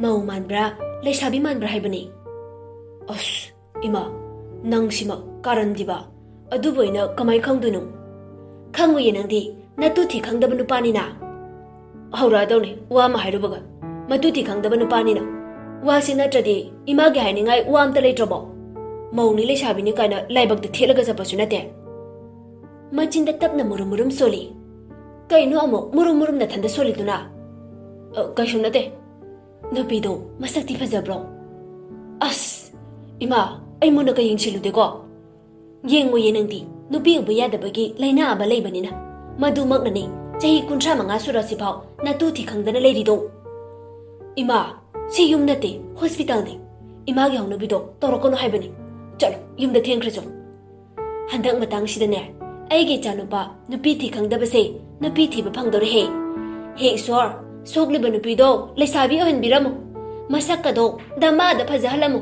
ꯃꯧ ꯃꯥꯟꯕ꯭ꯔꯥ, ꯂꯩꯁꯥꯕꯤ ꯃꯥꯟꯕ꯭ꯔꯥ ꯍꯥꯏꯕꯅꯤ꯫" "ꯑꯁ, ꯏꯃꯥ, ꯅꯪꯁꯤꯃ ꯀꯥꯔꯟꯗꯤꯕ꯫ ꯑꯗꯨꯕꯨ ꯑꯩꯅ ꯀꯃꯥꯏ ꯈꯪꯗꯣꯏꯅꯣ?" "ꯈꯪꯉꯨꯌꯦ ꯅꯪꯗꯤ, ꯅꯇꯨ ꯊꯤ ꯈꯪꯗꯕ ꯅꯨꯄꯥꯅꯤꯅ꯫" ꯍꯧꯔꯛꯑꯗꯧꯅꯦ ꯋꯥ ꯑꯃ ꯍꯥꯏꯔꯨꯕꯒ꯫ "ꯃꯇꯨ ꯊꯤ ꯈꯪꯗꯕ ꯅꯨꯄꯥꯅꯤꯅ꯫ ꯋꯥꯁꯤ ꯅꯠꯇ꯭ꯔꯗꯤ ꯏꯃꯥꯒꯤ ꯍꯥꯏꯅꯤꯡꯉꯥꯏ ꯋꯥ ꯑꯝꯇ ꯂꯩꯇ꯭ꯔꯕꯣ? ꯃꯧꯅꯤ ꯂꯩꯁꯥꯕꯤꯅꯤ ꯀꯥꯏꯅ ꯂꯥꯏꯕꯛꯇ ꯊꯦꯠꯂꯒ ꯆꯠꯄꯁꯨ ꯅꯠꯇꯦ꯫" ꯃꯆꯤꯟꯗ ꯇꯞꯅ ꯃꯨꯔꯨꯝ ꯃꯨꯔꯨꯝ ꯁꯣꯜꯂꯤ꯫ "ꯀꯩꯅꯣ ꯑꯃꯨꯛ ꯃꯨꯔꯨꯝ ꯃꯨꯔꯨꯝ ꯅꯊꯟꯗ ꯁꯣꯜꯂꯤꯗꯨꯅ?" "ꯑ, ꯀꯩꯁꯨ ꯅꯠꯇꯦ꯫" "ꯅꯨꯄꯤꯗꯣ ꯃꯁꯛꯇꯤ ꯐꯖꯕ꯭ꯔꯣ?" "ꯑꯁ, ꯏꯃꯥ, ꯑꯩ ꯃꯨꯟꯅꯒ ꯌꯦꯡꯁꯤꯜꯂꯨꯗꯦꯀꯣ꯫" "ꯌꯦꯡꯉꯨꯌꯦ ꯅꯪꯗꯤ, ꯅꯨꯄꯤ ꯎꯕ ꯌꯥꯗꯕꯒꯤ ꯂꯥꯏꯅꯥ ꯑꯃ ꯂꯩꯕꯅꯤꯅ꯫ ꯃꯗꯨꯃꯛꯅꯅꯦ ꯆꯍꯤ ꯀꯨꯟꯊ꯭ꯔꯥ ꯃꯉꯥ ꯁꯨꯔꯁꯤꯐꯥꯎ ꯅꯇꯨ ꯊꯤ ꯈꯪꯗꯅ ꯂꯩꯔꯤꯗꯣ꯫" "ꯏꯃꯥ, ꯁꯤ ꯌꯨꯝ ꯅꯠꯇꯦ, ꯍꯣꯁꯄꯤꯇꯥꯜꯅꯤ꯫ ꯏꯃꯥꯒꯤ ꯍꯧꯅꯕꯤꯗꯣ ꯇꯧꯔꯛꯀꯅꯨ ꯍꯥꯏꯕꯅꯤ꯫ ꯆꯠꯂꯣ, ꯌꯨꯝꯗ ꯊꯦꯡꯈ꯭ꯔꯦ ꯆꯠꯂꯣ꯫" "ꯍꯟꯗꯛ ꯃꯇꯥꯡꯁꯤꯗꯅꯦ ꯑꯩꯒꯤ ꯏꯆꯥꯅꯨꯄꯥ ꯅꯨꯄꯤ ꯊꯤ ꯈꯪꯗꯕꯁꯦ ꯅꯨꯄꯤ ꯊꯤꯕ ꯐꯪꯗꯧꯔꯦꯍꯦ꯫ ꯍꯦ ꯏꯁꯣꯔ, ꯁꯣꯛꯂꯤꯕ ꯅꯨꯄꯤꯗꯣ ꯂꯩꯁꯥꯕꯤ ꯑꯣꯏꯍꯟꯕꯤꯔꯝꯃꯨ꯫ ꯃꯁꯛꯀꯗꯣ ꯗꯃꯥꯗ ꯐꯖꯍꯜꯂꯝꯃꯨ꯫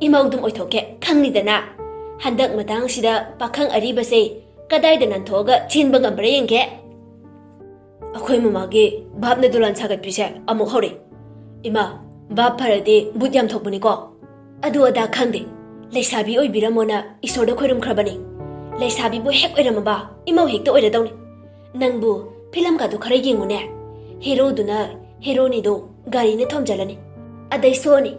ꯏꯃꯧꯗꯨꯝ ꯑꯣꯏꯊꯣꯛꯀꯦ ꯈꯪꯅꯤꯗꯅ꯫ ꯍꯟꯗꯛ ꯃꯇꯥꯡꯁꯤꯗ ꯄꯥꯈꯪ ꯑꯔꯤꯕꯁꯦ ꯀꯗꯥꯏꯗ ꯅꯥꯟꯊꯣꯛꯑꯒ ꯆꯦꯟꯕ ꯉꯝꯕ꯭ꯔꯥ ꯌꯦꯡꯒꯦ꯫" ꯑꯩꯈꯣꯏ ꯃꯃꯥꯒꯤ ꯚꯥꯞꯅ ꯗꯣꯂꯥꯟ ꯁꯥꯒꯠꯄꯤꯁꯦ ꯑꯃꯨꯛ ꯍꯧꯔꯦ꯫ "ꯏꯃꯥ, ꯚꯥꯞ ꯐꯔꯗꯤ ꯚꯨꯠ ꯌꯥꯝ ꯊꯣꯛꯄꯅꯤꯀꯣ꯫" "ꯑꯗꯨ ꯑꯗꯥ ꯈꯪꯗꯦ, ꯂꯩꯁꯥꯕꯤ ꯑꯣꯏꯕꯤꯔꯝꯃꯣꯅ ꯏꯁꯣꯔꯗ ꯈꯣꯏꯔꯨꯝꯈ꯭ꯔꯕꯅꯤ꯫ ꯂꯩꯁꯥꯕꯤꯕꯨ ꯍꯦꯛ ꯑꯣꯏꯔꯝꯃꯕ ꯏꯃꯧ ꯍꯦꯛꯇ ꯑꯣꯏꯔꯗꯧꯅꯤ꯫ ꯅꯪꯕꯨ ꯐꯤꯂꯝꯒꯗꯣ ꯈꯔ ꯌꯦꯡꯉꯨꯅꯦ꯫ ꯍꯦꯔꯣꯗꯨꯅ ꯍꯦꯔꯣꯅꯤꯗꯣ ꯒꯥꯔꯤꯅ ꯊꯣꯝꯖꯜꯂꯅꯤ꯫ ꯑꯗꯩ ꯁꯣꯛꯑꯅꯤ꯫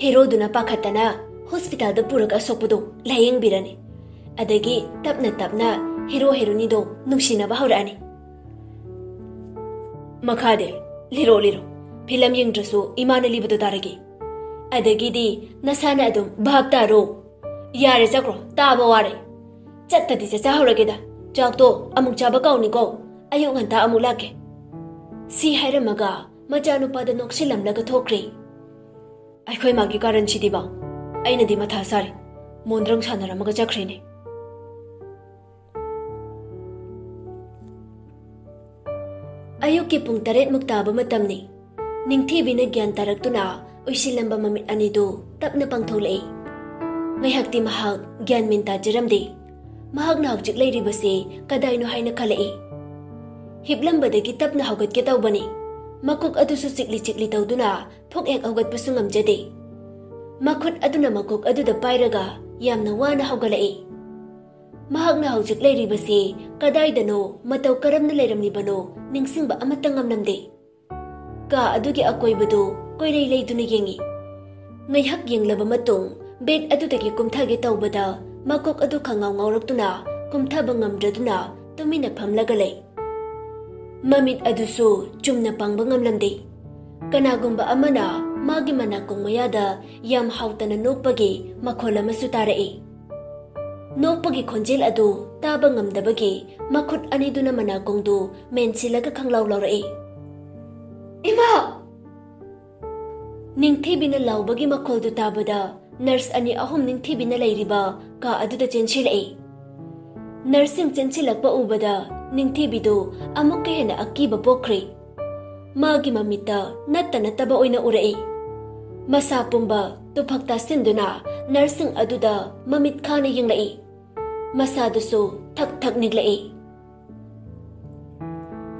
ꯍꯦꯔꯣꯗꯨꯅ ꯄꯥꯈꯠꯇꯅ ꯍꯣꯁꯄꯤꯇꯥꯜꯗ ꯄꯨꯔꯒ ꯑꯁꯣꯛꯄꯗꯣ ꯂꯥꯌꯦꯡꯕꯤꯔꯅꯤ꯫ ꯑꯗꯒꯤ ꯇꯞꯅ ꯇꯞꯅ ꯍꯦꯔꯣ ꯍꯦꯔꯣꯅꯤꯗꯣ ꯅꯨꯡꯁꯤꯅꯕ ꯍꯧꯔꯛꯑꯅꯤ꯫ ꯃꯈꯥꯗꯤ ꯂꯤꯔꯣ, ꯂꯤꯔꯣ꯫ ꯐꯤꯂꯝ ꯌꯦꯡꯗ꯭ꯔꯁꯨ ꯏꯃꯥꯅ ꯂꯤꯕꯗꯣ ꯇꯥꯔꯒꯦ꯫ ꯑꯗꯒꯤꯗꯤ ꯅꯁꯥꯅ ꯑꯗꯨꯝ ꯚꯥꯞ ꯇꯥꯔꯣ꯫ ꯌꯥꯔꯦ ꯆꯠꯈ꯭ꯔꯣ, ꯇꯥꯕ ꯋꯥꯔꯦ꯫ ꯆꯠꯇꯗꯤ ꯆꯠꯆꯍꯧꯔꯒꯦꯗ꯫ ꯆꯥꯛꯇꯣ ꯑꯃꯨꯛ ꯆꯥꯕ ꯀꯥꯎꯅꯤꯀꯣ꯫ ꯑꯌꯨꯛ ꯉꯟꯇꯥ ꯑꯃꯨꯛ ꯂꯥꯛꯀꯦ꯫ ꯁꯤ ꯍꯥꯏꯔꯝꯃꯒ ꯃꯆꯥꯅꯨꯄꯥꯗ ꯅꯣꯛꯁꯤꯜꯂꯝꯂꯒ ꯊꯣꯛꯈ꯭ꯔꯦ꯫ ꯑꯩꯈꯣꯏ ꯃꯥꯒꯤ ꯀꯥꯔꯟꯁꯤꯗꯤꯕ꯫ ꯑꯩꯅꯗꯤ ꯃꯊꯥ ꯁꯥꯔꯤ꯫ ꯃꯣꯟꯗ꯭ꯔꯪ ꯁꯥꯟꯅꯔꯝꯃꯒ ꯆꯠꯈ꯭ꯔꯦꯅꯦ꯫ ꯑꯌꯨꯛꯀꯤ ꯄꯨꯡ ꯇꯔꯦꯠꯃꯨꯛ ꯇꯥꯕ ꯃꯇꯝꯅꯤ꯫ ꯅꯤꯡꯊꯤꯕꯤꯅ ꯒ꯭ꯌꯥꯟ ꯇꯥꯔꯛꯇꯨꯅ ꯎꯏꯁꯤꯜꯂꯝꯕ ꯃꯃꯤꯠ ꯑꯅꯤꯗꯨ ꯇꯞꯅ ꯄꯥꯡꯊꯣꯛꯂꯛꯏ꯫ ꯉꯥꯏꯍꯥꯛꯇꯤ ꯃꯍꯥꯛ ꯒ꯭ꯌꯥꯟ ꯃꯦꯟ ꯇꯥꯖꯔꯝꯗꯦ꯫ ꯃꯍꯥꯛꯅ ꯍꯧꯖꯤꯛ ꯂꯩꯔꯤꯕꯁꯤ ꯀꯗꯥꯏꯅꯣ ꯍꯥꯏꯅ ꯈꯜꯂꯛꯏ꯫ ꯍꯤꯞꯂꯝꯕꯗꯒꯤ ꯇꯞꯅ ꯍꯧꯒꯠꯀꯦ ꯇꯧꯕꯅꯤ꯫ ꯃꯀꯣꯛ ꯑꯗꯨꯁꯨ ꯆꯤꯛꯂꯤ ꯆꯤꯛꯂꯤ ꯇꯧꯗꯨꯅ ꯊꯣꯛ ꯍꯦꯛ ꯍꯧꯒꯠꯄꯁꯨ ꯉꯝꯖꯗꯦ꯫ ꯃꯈꯨꯠ ꯑꯗꯨꯅ ꯃꯀꯣꯛ ꯑꯗꯨꯗ ꯄꯥꯏꯔꯒ ꯌꯥꯝꯅ ꯋꯥꯅ ꯍꯧꯒꯠꯂꯛꯏ꯫ ꯃꯍꯥꯛꯅ ꯍꯧꯖꯤꯛ ꯂꯩꯔꯤꯕꯁꯤ ꯀꯗꯥꯏꯗꯅꯣ, ꯃꯇꯧ ꯀꯔꯝꯅ ꯂꯩꯔꯝꯂꯤꯕꯅꯣ ꯅꯤꯡꯁꯤꯡꯕ ꯑꯃꯠꯇ ꯉꯝꯂꯝꯗꯦ꯫ ꯀꯥ ꯑꯗꯨꯒꯤ ꯑꯀꯣꯏꯕꯗꯨ ꯀꯣꯏꯔꯩ ꯂꯩꯗꯨꯅ ꯌꯦꯡꯏ꯫ ꯉꯥꯏꯍꯥꯛ ꯌꯦꯡꯂꯕ ꯃꯇꯨꯡ ꯕꯦꯗ ꯑꯗꯨꯗꯒꯤ ꯀꯨꯝꯊꯒꯦ ꯇꯧꯕꯗ ꯃꯀꯣꯛ ꯑꯗꯨ ꯈꯪꯉꯥꯎ ꯉꯥꯎꯔꯛꯇꯨꯅ ꯀꯨꯝꯊꯕ ꯉꯝꯗ꯭ꯔꯗꯨꯅ ꯇꯨꯃꯤꯟꯅ ꯐꯝꯂꯒ ꯂꯩ꯫ ꯃꯃꯤꯠ ꯑꯗꯨꯁꯨ ꯆꯨꯝꯅ ꯄꯥꯡꯕ ꯉꯝꯂꯝꯗꯦ꯫ ꯀꯅꯥꯒꯨꯝꯕ ꯑꯃꯅ ꯃꯥꯒꯤ ꯃꯅꯥꯀꯣꯡ ꯃꯌꯥꯗ ꯌꯥꯝ ꯍꯥꯎꯇꯅ ꯅꯣꯛꯄꯒꯤ ꯃꯈꯣꯜ ꯑꯃꯁꯨ ꯇꯥꯔꯛꯏ꯫ ꯅꯣꯛꯄꯒꯤ ꯈꯣꯟꯖꯦꯜ ꯑꯗꯨ ꯇꯥꯕ ꯉꯝꯗꯕꯒꯤ ꯃꯈꯨꯠ ꯑꯅꯤꯗꯨꯅ ꯃꯅꯥꯀꯣꯡꯗꯨ ꯃꯦꯟꯁꯤꯜꯂꯒ ꯈꯪꯂꯥꯎ ꯂꯥꯎꯔꯛꯏ꯫ "ꯏꯃꯥ!" ꯅꯤꯡꯊꯤꯕꯤꯅ ꯂꯥꯎꯕꯒꯤ ꯃꯈꯣꯜꯗꯨ ꯇꯥꯕꯗ ꯅꯔꯁ ꯑꯅꯤ ꯑꯍꯨꯝ ꯅꯤꯡꯊꯤꯕꯤꯅ ꯂꯩꯔꯤꯕ ꯀꯥ ꯑꯗꯨꯗ ꯆꯦꯟꯁꯤꯜꯂꯛꯏ꯫ ꯅꯔꯁꯁꯤꯡ ꯆꯦꯟꯁꯤꯜꯂꯛꯄ ꯎꯕꯗ ꯅꯤꯡꯊꯤꯕꯤꯗꯨ ꯑꯃꯨꯛꯀ ꯍꯦꯟꯅ ꯑꯀꯤꯕ ꯄꯣꯛꯈ꯭ꯔꯦ꯫ ꯃꯥꯒꯤ ꯃꯃꯤꯠꯇ ꯅꯠꯇ ꯅꯠꯇꯕ ꯑꯣꯏꯅ ꯎꯔꯛꯏ꯫ ꯃꯁꯥ ꯄꯨꯝꯕ ꯇꯨꯐꯛ ꯇꯥꯁꯤꯟꯗꯨꯅ ꯅꯔꯁꯁꯤꯡ ꯑꯗꯨꯗ ꯃꯃꯤꯠ ꯈꯥꯅ ꯌꯦꯡꯂꯛꯏ꯫ ꯃꯁꯥꯗꯨꯁꯨ ꯊꯛ ꯊꯛ ꯅꯤꯛꯂꯛꯏ꯫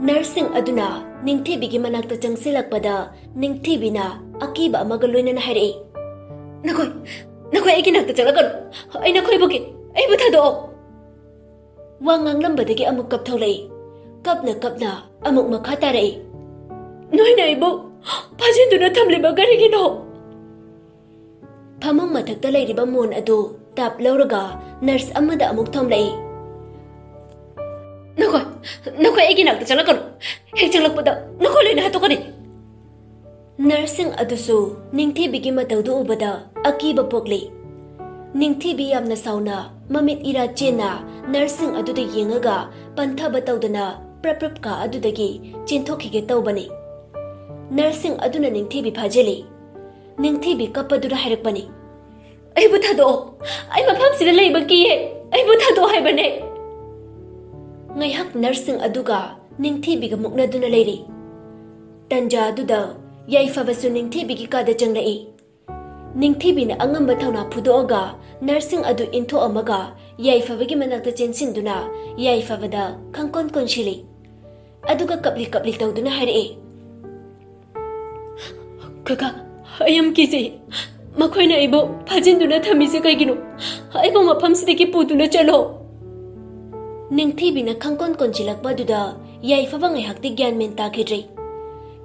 ꯅꯔꯁꯁꯤꯡ ꯑꯗꯨꯅ ꯅꯤꯡꯊꯤꯕꯤꯒꯤ ꯃꯅꯥꯛꯇ ꯆꯪꯁꯤꯜꯂꯛꯄꯗ ꯅꯤꯡꯊꯤꯕꯤꯅ ꯑꯀꯤꯕ ꯑꯃꯒ ꯂꯣꯏꯅꯅ ꯍꯥꯏꯔꯛꯏ, "ꯅꯈꯣꯏ, ꯅꯈꯣꯏ ꯑꯩꯒꯤ ꯅꯥꯛꯇ ꯆꯪꯂꯛꯀꯅꯨ꯫ ꯑꯩ ꯅꯈꯣꯏꯕꯨ ꯀꯤ-, ꯑꯩꯕꯨ ꯊꯥꯗꯣꯛꯑꯣ!" ꯋꯥ ꯉꯥꯡꯂꯝꯕꯗꯒꯤ ꯑꯃꯨꯛ ꯀꯞꯊꯣꯛꯂꯛꯏ꯫ ꯀꯞꯅ ꯀꯞꯅ ꯑꯃꯨꯛ ꯃꯈꯥ ꯇꯥꯔꯛꯏ, "ꯅꯣꯏꯅ ꯑꯩꯕꯨ ꯐꯥꯖꯤꯟꯗꯨꯅ ꯊꯝꯂꯤꯕ ꯀꯔꯤꯒꯤꯅꯣ?" ꯐꯃꯨꯡ ꯃꯊꯛꯇ ꯂꯩꯔꯤꯕ ꯃꯣꯟ ꯑꯗꯨ ꯇꯥꯞ ꯂꯧꯔꯒ ꯅꯔꯁ ꯑꯃꯗ ꯑꯃꯨꯛ ꯊꯣꯝꯂꯛꯏ꯫ "ꯅꯈꯣꯏ, ꯅꯈꯣꯏ ꯑꯩꯒꯤ ꯅꯥꯛꯇ ꯆꯪꯂꯛꯀꯅꯨ꯫ ꯍꯦꯛ ꯆꯪꯂꯛꯄꯗ ꯅꯈꯣꯏ ꯂꯣꯏꯅ ꯍꯥꯠꯇꯣꯛꯀꯅꯤ!" ꯅꯔꯁꯁꯤꯡ ꯑꯗꯨꯁꯨ ꯅꯤꯡꯊꯤꯕꯤꯒꯤ ꯃꯇꯧꯗꯨ ꯎꯕꯗ ꯑꯀꯤꯕ ꯄꯣꯛꯂꯤ꯫ ꯅꯤꯡꯊꯤꯕꯤ ꯌꯥꯝꯅ ꯁꯥꯎꯅ ꯃꯃꯤꯠ ꯏꯔꯥ ꯆꯦꯟꯅ ꯅꯔꯁꯁꯤꯡ ꯑꯗꯨꯗ ꯌꯦꯡꯉꯒ ꯄꯟꯊꯕ ꯇꯧꯗꯅ ꯄ꯭ꯔꯞ ꯄ꯭ꯔꯞ ꯀꯥ ꯑꯗꯨꯗꯒꯤ ꯆꯦꯟꯊꯣꯛꯈꯤꯒꯦ ꯇꯧꯕꯅꯤ꯫ ꯅꯔꯁꯁꯤꯡ ꯑꯗꯨꯅ ꯅꯤꯡꯊꯤꯕꯤ ꯐꯥꯖꯤꯜꯂꯤ꯫ ꯅꯤꯡꯊꯤꯕꯤ ꯀꯞꯄꯗꯨꯅ ꯍꯥꯏꯔꯛꯄꯅꯤ, "ꯑꯩꯕꯨ ꯊꯥꯗꯣꯛꯑꯣ꯫ ꯑꯩ ꯃꯐꯝꯁꯤꯗ ꯂꯩꯕ ꯀꯤꯌꯦ꯫ ꯑꯩꯕꯨ ꯊꯥꯗꯣꯛꯑꯣ ꯍꯥꯏꯕꯅꯦ!" ꯉꯥꯏꯍꯥꯛ ꯅꯔꯁꯁꯤꯡ ꯑꯗꯨꯒ ꯅꯤꯡꯊꯤꯕꯤꯒ ꯃꯨꯛꯅꯗꯨꯅ ꯂꯩꯔꯤ꯫ ꯇꯟꯖꯥ ꯑꯗꯨꯗ ꯌꯥꯏꯐꯕꯁꯨ ꯅꯤꯡꯊꯤꯕꯤꯒꯤ ꯀꯥꯗ ꯆꯪꯂꯛꯏ꯫ ꯅꯤꯡꯊꯤꯕꯤꯅ ꯑꯉꯝꯕ ꯊꯧꯅꯥ ꯐꯨꯗꯣꯛꯑꯒ ꯅꯔꯁꯁꯤꯡ ꯑꯗꯨ ꯏꯟꯊꯣꯛꯑꯝꯃꯒ ꯌꯥꯏꯐꯕꯒꯤ ꯃꯅꯥꯛꯇ ꯆꯦꯟꯁꯤꯟꯗꯨꯅ ꯌꯥꯏꯐꯕꯗ ꯈꯪꯀꯣꯟ ꯀꯣꯟꯁꯤꯜꯂꯤ꯫ ꯑꯗꯨꯒ ꯀꯞꯂꯤ ꯀꯞꯂꯤ ꯇꯧꯗꯨꯅ ꯍꯥꯏꯔꯛꯏ, "ꯀꯀꯥ, ꯑꯩ ꯌꯥꯝ ꯀꯤꯖꯩ꯫ ꯃꯈꯣꯏꯅ ꯑꯩꯕꯨ ꯐꯥꯖꯤꯟꯗꯨꯅ ꯊꯝꯃꯤꯁꯦ ꯀꯩꯒꯤꯅꯣ? ꯑꯩꯕꯨ ꯃꯐꯝꯁꯤꯗꯒꯤ ꯄꯨꯗꯨꯅ ꯆꯠꯂꯣ!" ꯅꯤꯡꯊꯤꯕꯤꯅ ꯈꯪꯀꯣꯟ ꯀꯣꯟꯁꯤꯜꯂꯛꯄ ꯑꯗꯨꯗ ꯌꯥꯏꯐꯕ ꯉꯥꯏꯍꯥꯛꯇꯤ ꯒ꯭ꯌꯥꯟ ꯃꯦꯟ ꯇꯥꯈꯤꯗ꯭ꯔꯦ꯫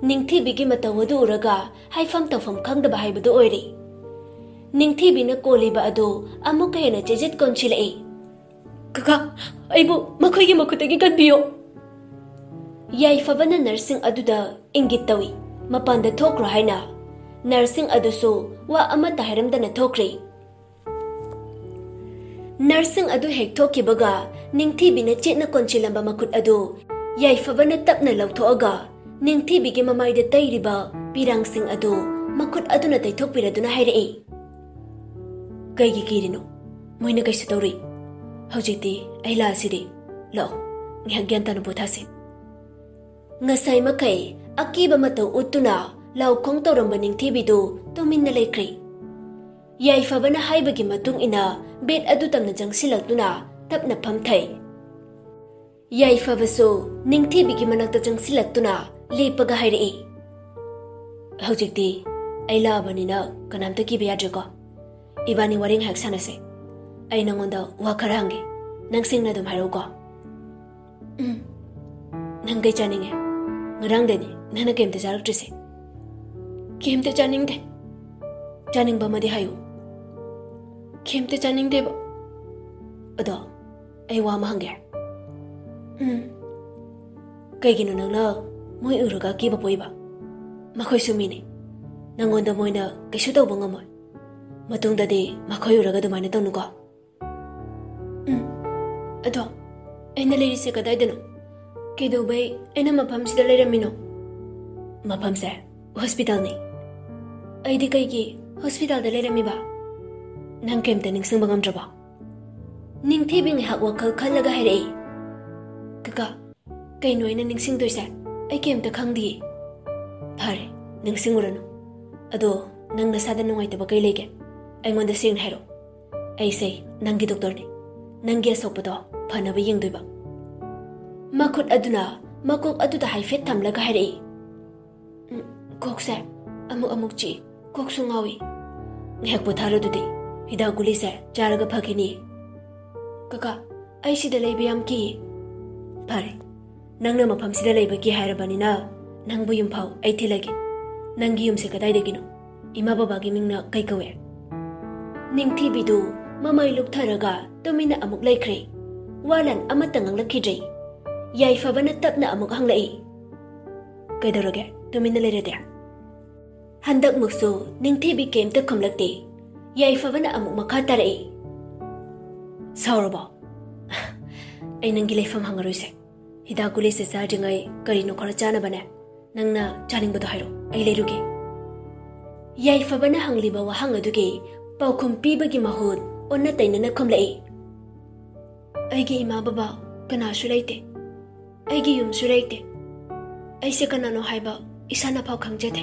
ꯅꯤꯡꯊꯤꯕꯤꯒꯤ ꯃꯇꯧ ꯑꯗꯨ ꯎꯔꯒ ꯍꯥꯏꯐꯝ ꯇꯧꯐꯝ ꯈꯪꯗꯕ ꯍꯥꯏꯕꯗꯨ ꯑꯣꯏꯔꯦ꯫ ꯅꯤꯡꯊꯤꯕꯤꯅ ꯀꯣꯜꯂꯤꯕ ꯑꯗꯨ ꯑꯃꯨꯛꯀ ꯍꯦꯟꯅ ꯆꯦꯖꯦꯠ ꯀꯣꯟꯁꯤꯜꯂꯛꯏ꯫ "ꯀꯀꯥ, ꯑꯩꯕꯨ ꯃꯈꯣꯏꯒꯤ ꯃꯈꯨꯠꯇꯒꯤ ꯀꯟꯕꯤꯌꯨ!" ꯌꯥꯏꯐꯕꯅ ꯅꯔꯁꯁꯤꯡ ꯑꯗꯨꯗ ꯏꯪꯒꯤꯠ ꯇꯧꯏ, ꯃꯄꯥꯟꯗ ꯊꯣꯛꯈ꯭ꯔꯣ ꯍꯥꯏꯅ꯫ ꯅꯔꯁꯁꯤꯡ ꯑꯗꯨꯁꯨ ꯋꯥ ꯑꯃꯠꯇ ꯍꯥꯏꯔꯝꯗꯅ ꯊꯣꯛꯈ꯭ꯔꯦ꯫ ꯅꯔꯁꯁꯤꯡ ꯑꯗꯨ ꯍꯦꯛ ꯊꯣꯛꯈꯤꯕꯒ ꯅꯤꯡꯊꯤꯕꯤꯅ ꯆꯦꯠꯅ ꯀꯣꯟꯁꯤꯜꯂꯝꯕ ꯃꯈꯨꯠ ꯑꯗꯨ ꯌꯥꯏꯐꯕꯅ ꯇꯞꯅ ꯂꯧꯊꯣꯛꯑꯒ ꯅꯤꯡꯊꯤꯕꯤꯒꯤ ꯃꯃꯥꯏꯗ ꯇꯩꯔꯤꯕ ꯄꯤꯔꯥꯡꯁꯤꯡ ꯑꯗꯨ ꯃꯈꯨꯠ ꯑꯗꯨꯅ ꯇꯩꯊꯣꯛꯄꯤꯔꯗꯨꯅ ꯍꯥꯏꯔꯛꯏ, "ꯀꯩꯒꯤ ꯀꯤꯔꯤꯅꯣ? ꯃꯣꯏꯅ ꯀꯩꯁꯨ ꯇꯧꯔꯣꯏ꯫ ꯍꯧꯖꯤꯛꯇꯤ ꯑꯩ ꯂꯥꯛꯑꯁꯤꯗꯤ꯫ ꯂꯥꯛꯑꯣ, ꯉꯥꯏꯍꯥꯛ ꯒ꯭ꯌꯥꯟ ꯇꯥꯅ ꯄꯣꯊꯥꯁꯤ꯫" ꯉꯁꯥꯏ ꯃꯈꯩ ꯑꯀꯤꯕ ꯃꯇꯧ ꯎꯠꯇꯨꯅ ꯂꯥꯎꯈꯣꯡ ꯇꯧꯔꯝꯕ ꯅꯤꯡꯊꯤꯕꯤꯗꯨ ꯇꯨꯃꯤꯟꯅ ꯂꯩꯈ꯭ꯔꯦ꯫ ꯌꯥꯏꯐꯕꯅ ꯍꯥꯏꯕꯒꯤ ꯃꯇꯨꯡ ꯏꯟꯅ ꯕꯦꯗ ꯑꯗꯨ ꯇꯝꯅ ꯆꯪꯁꯤꯜꯂꯛꯇꯨꯅ ꯇꯞꯅ ꯐꯝꯊꯩ꯫ ꯌꯥꯏꯐꯕꯁꯨ ꯅꯤꯡꯊꯤꯕꯤꯒꯤ ꯃꯅꯥꯛꯇ ꯆꯪꯁꯤꯜꯂꯛꯇꯨꯅ ꯂꯦꯞꯄꯒ ꯍꯥꯏꯔꯛꯏ, "ꯍꯧꯖꯤꯛꯇꯤ ꯑꯩ ꯂꯥꯛꯑꯕꯅꯤꯅ ꯀꯅꯥꯝꯇ ꯀꯤꯕ ꯌꯥꯗ꯭ꯔꯦꯀꯣ꯫ ꯏꯕꯥꯅꯤ ꯋꯥꯔꯤ ꯉꯥꯏꯍꯥꯛ ꯁꯥꯟꯅꯁꯦ꯫ ꯑꯩ ꯅꯉꯣꯟꯗ ꯋꯥ ꯈꯔ ꯍꯪꯒꯦ꯫ ꯅꯪ ꯁꯦꯡꯅ ꯑꯗꯨꯝ ꯍꯥꯏꯔꯛꯎꯀꯣ꯫" "ꯎꯝ, ꯅꯪ ꯀꯩ ꯆꯥꯅꯤꯡꯉꯦ? ꯉꯔꯥꯡꯗꯩꯅꯦ ꯅꯪꯅ ꯀꯩꯝꯇ ꯆꯥꯔꯛꯇ꯭ꯔꯤꯁꯦ꯫" "ꯀꯩꯝꯇ ꯆꯥꯅꯤꯡꯗꯦ꯫" ꯆꯥꯅꯤꯡꯕ ꯑꯃꯗꯤ ꯍꯥꯏꯌꯨ꯫ ꯀꯩꯝꯇ ꯆꯥꯅꯤꯡꯗꯦꯕ꯫ ꯑꯗꯣ ꯑꯩ ꯋꯥ ꯑꯃ ꯍꯪꯒꯦ꯫ ꯎꯝ꯫ ꯀꯩꯒꯤꯅꯣ ꯅꯪꯅ ꯃꯣꯏ ꯎꯔꯒ ꯑꯀꯤꯕ ꯄꯣꯛꯏꯕ? ꯃꯈꯣꯏꯁꯨ ꯃꯤꯅꯤ꯫ ꯅꯪꯉꯣꯟꯗ ꯃꯣꯏꯅ ꯀꯩꯁꯨ ꯇꯧꯕ ꯉꯝꯃꯣꯏ꯫ ꯃꯇꯨꯡꯗꯗꯤ ꯃꯈꯣꯏ ꯎꯔꯒ ꯑꯗꯨꯃꯥꯏꯅ ꯇꯧꯅꯨꯀꯣ꯫ ꯎꯝ꯫ ꯑꯗꯣ ꯑꯩꯅ ꯂꯩꯔꯤꯁꯦ ꯀꯗꯥꯏꯗꯅꯣ? ꯀꯩꯗꯧꯕꯩ ꯑꯩꯅ ꯃꯐꯝꯁꯤꯗ ꯂꯩꯔꯝꯃꯤꯅꯣ? ꯃꯐꯝꯁꯦ ꯍꯣꯁꯄꯤꯇꯥꯜꯅꯤ꯫ ꯑꯩꯗꯤ ꯀꯩꯒꯤ ꯍꯣꯁꯄꯤꯇꯥꯜꯗ ꯂꯩꯔꯝꯃꯤꯕ? ꯅꯪ ꯀꯩꯝꯇ ꯅꯤꯡꯁꯤꯡꯕ ꯉꯝꯗ꯭ꯔꯕꯣ? ꯅꯤꯡꯊꯤꯕꯤ ꯉꯥꯏꯍꯥꯛ ꯋꯥꯈꯜ ꯈꯜꯂꯒ ꯍꯥꯏꯔꯛꯏ, "ꯀꯀꯥ, ꯀꯩꯅꯣ ꯑꯩꯅ ꯅꯤꯡꯁꯤꯡꯗꯣꯏꯁꯦ? ꯑꯩ ꯀꯩꯝꯇ ꯈꯪꯗꯤꯌꯦ꯫" "ꯐꯔꯦ, ꯅꯤꯡꯁꯤꯡꯉꯨꯔꯅꯨ꯫ ꯑꯗꯣ ꯅꯪ ꯅꯁꯥꯗ ꯅꯨꯡꯉꯥꯏꯇꯕ ꯀꯩ ꯂꯩꯒꯦ? ꯑꯩꯉꯣꯟꯗ ꯁꯦꯡꯅ ꯍꯥꯏꯔꯛꯑꯣ꯫ ꯑꯩꯁꯦ ꯅꯪꯒꯤ ꯗꯣꯛꯇꯔꯅꯤ꯫ ꯅꯪꯒꯤ ꯑꯁꯣꯛꯄꯗꯣ ꯐꯅꯕ ꯌꯦꯡꯗꯣꯏꯕ꯫" ꯃꯈꯨꯠ ꯑꯗꯨꯅ ꯃꯀꯣꯛ ꯑꯗꯨꯗ ꯍꯥꯏꯐꯦꯠ ꯊꯝꯂꯒ ꯍꯥꯏꯔꯛꯏ, "ꯎꯝ, ꯀꯣꯛꯁꯦ ꯑꯃꯨꯛ ꯑꯃꯨꯛ ꯆꯤꯛꯏ, ꯀꯣꯛꯁꯨ ꯉꯥꯎꯏ꯫" "ꯉꯥꯏꯍꯥꯛ ꯄꯣꯊꯥꯔꯣ ꯑꯗꯨꯗꯤ, ꯍꯤꯗꯥꯛ ꯒꯨꯂꯤꯁꯦ ꯆꯥꯔꯒ ꯐꯈꯤꯅꯤ꯫" "ꯀꯀꯥ, ꯑꯩ ꯁꯤꯗ ꯂꯩꯕ ꯌꯥꯝ ꯀꯤ꯫" "ꯐꯔꯦ, ꯅꯪꯅ ꯃꯐꯝꯁꯤꯗ ꯂꯩꯕ ꯀꯤ ꯍꯥꯏꯔꯕꯅꯤꯅ, ꯅꯪꯕꯨ ꯌꯨꯝꯐꯥꯎ ꯑꯩ ꯊꯤꯜꯂꯒꯦ꯫ ꯅꯪꯒꯤ ꯌꯨꯝꯁꯦ ꯀꯗꯥꯏꯗꯒꯤꯅꯣ? ꯏꯃꯥ ꯕꯕꯥꯒꯤ ꯃꯤꯡꯅ ꯀꯩ ꯀꯧꯋꯦ?" ꯅꯤꯡꯊꯤꯕꯤꯗꯨ ꯃꯃꯩ ꯂꯨꯞꯊꯔꯒ ꯇꯨꯃꯤꯟꯅ ꯑꯃꯨꯛ ꯂꯩꯈ꯭ꯔꯦ꯫ ꯋꯥꯂꯟ ꯑꯃꯠꯇ ꯉꯥꯡꯂꯛꯈꯤꯗ꯭ꯔꯦ꯫ ꯌꯥꯏꯐꯕꯅ ꯇꯞꯅ ꯑꯃꯨꯛ ꯍꯪꯂꯛꯏ, "ꯀꯩꯗꯧꯔꯒꯦ ꯇꯨꯃꯤꯟꯅ ꯂꯩꯔꯗꯤ?" ꯍꯟꯗꯛꯃꯨꯛꯁꯨ ꯅꯤꯡꯊꯤꯕꯤ ꯀꯩꯝꯇ ꯈꯨꯝꯂꯛꯇꯦ꯫ ꯌꯥꯏꯐꯕꯅ ꯑꯃꯨꯛ ꯃꯈꯥ ꯇꯥꯔꯛꯏ, "ꯁꯥꯎꯔꯕꯣ? ꯑꯩ ꯅꯪꯒꯤ ꯂꯩꯐꯝ ꯍꯪꯉꯔꯣꯏꯁꯦ꯫ ꯍꯤꯗꯥꯛ ꯒꯨꯂꯤꯁꯦ ꯆꯥꯗ꯭ꯔꯤꯉꯩ ꯀꯔꯤꯅꯣ ꯈꯔ ꯆꯥꯅꯕꯅꯦ꯫ ꯅꯪꯅ ꯆꯥꯅꯤꯡꯕꯗꯣ ꯍꯥꯏꯔꯣ, ꯑꯩ ꯂꯩꯔꯨꯒꯦ꯫" ꯌꯥꯏꯐꯕꯅ ꯍꯪꯂꯤꯕ ꯋꯥꯍꯪ ꯑꯗꯨꯒꯤ ꯄꯥꯎꯈꯨꯝ ꯄꯤꯕꯒꯤ ꯃꯍꯨꯠ ꯑꯣꯟꯅ ꯇꯩꯅꯅ ꯈꯨꯝꯂꯛꯏ, "ꯑꯩꯒꯤ ꯏꯃꯥ ꯕꯕꯥ ꯀꯅꯥꯁꯨ ꯂꯩꯇꯦ꯫ ꯑꯩꯒꯤ ꯌꯨꯝꯁꯨ ꯂꯩꯇꯦ꯫ ꯑꯩꯁꯦ ꯀꯅꯥꯅꯣ ꯍꯥꯏꯕ ꯏꯁꯥꯅ ꯐꯥꯎ ꯈꯪꯖꯗꯦ꯫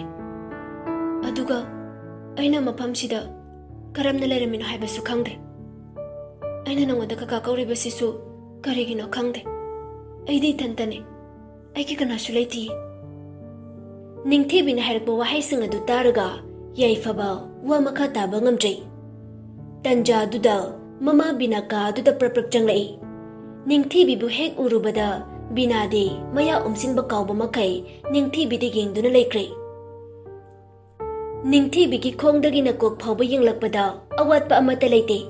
ꯑꯗꯨꯒ ꯑꯩꯅ ꯃꯐꯝꯁꯤꯗ ꯀꯔꯝꯅ ꯂꯩꯔꯝꯃꯤꯅꯣ ꯍꯥꯏꯕꯁꯨ ꯈꯪꯗꯦ꯫ ꯑꯩꯅ ꯅꯉꯣꯟꯗ ꯀꯀꯥ ꯀꯧꯔꯤꯕꯁꯤꯁꯨ ꯀꯔꯤꯒꯤꯅꯣ ꯈꯪꯗꯦ꯫ ꯑꯩꯗꯤ ꯏꯊꯟꯇꯅꯤ꯫ ꯑꯩꯒꯤ ꯀꯅꯥꯁꯨ ꯂꯩꯇꯤꯌꯦ꯫" ꯅꯤꯡꯊꯤꯕꯤꯅ ꯍꯥꯏꯔꯛꯄ ꯋꯥꯍꯩꯁꯤꯡ ꯑꯗꯨ ꯇꯥꯔꯒ ꯌꯥꯏꯐꯕ ꯋꯥ ꯃꯈꯥ ꯇꯥꯕ ꯉꯝꯗ꯭ꯔꯦ꯫ ꯇꯟꯖꯥꯗꯨꯗ ꯃꯃꯥ ꯕꯤꯅꯥ ꯀꯥ ꯑꯗꯨꯗ ꯄ꯭ꯔꯞ ꯄ꯭ꯔꯞ ꯆꯪꯂꯛꯏ꯫ ꯅꯤꯡꯊꯤꯕꯤꯕꯨ ꯍꯦꯛ ꯎꯔꯨꯕꯗ ꯕꯤꯅꯥꯗꯤ ꯃꯌꯥ ꯎꯝꯁꯤꯟꯕ ꯀꯥꯎꯕ ꯃꯈꯩ ꯅꯤꯡꯊꯤꯕꯤꯗ ꯌꯦꯡꯗꯨꯅ ꯂꯩꯈ꯭ꯔꯦ꯫ ꯅꯤꯡꯊꯤꯕꯤꯒꯤ ꯈꯣꯡꯗꯒꯤꯅ ꯀꯣꯛ ꯐꯥꯎꯕ ꯌꯦꯡꯂꯛꯄꯗ ꯑꯋꯥꯠꯄ ꯑꯃꯠꯇ ꯂꯩꯇꯦ꯫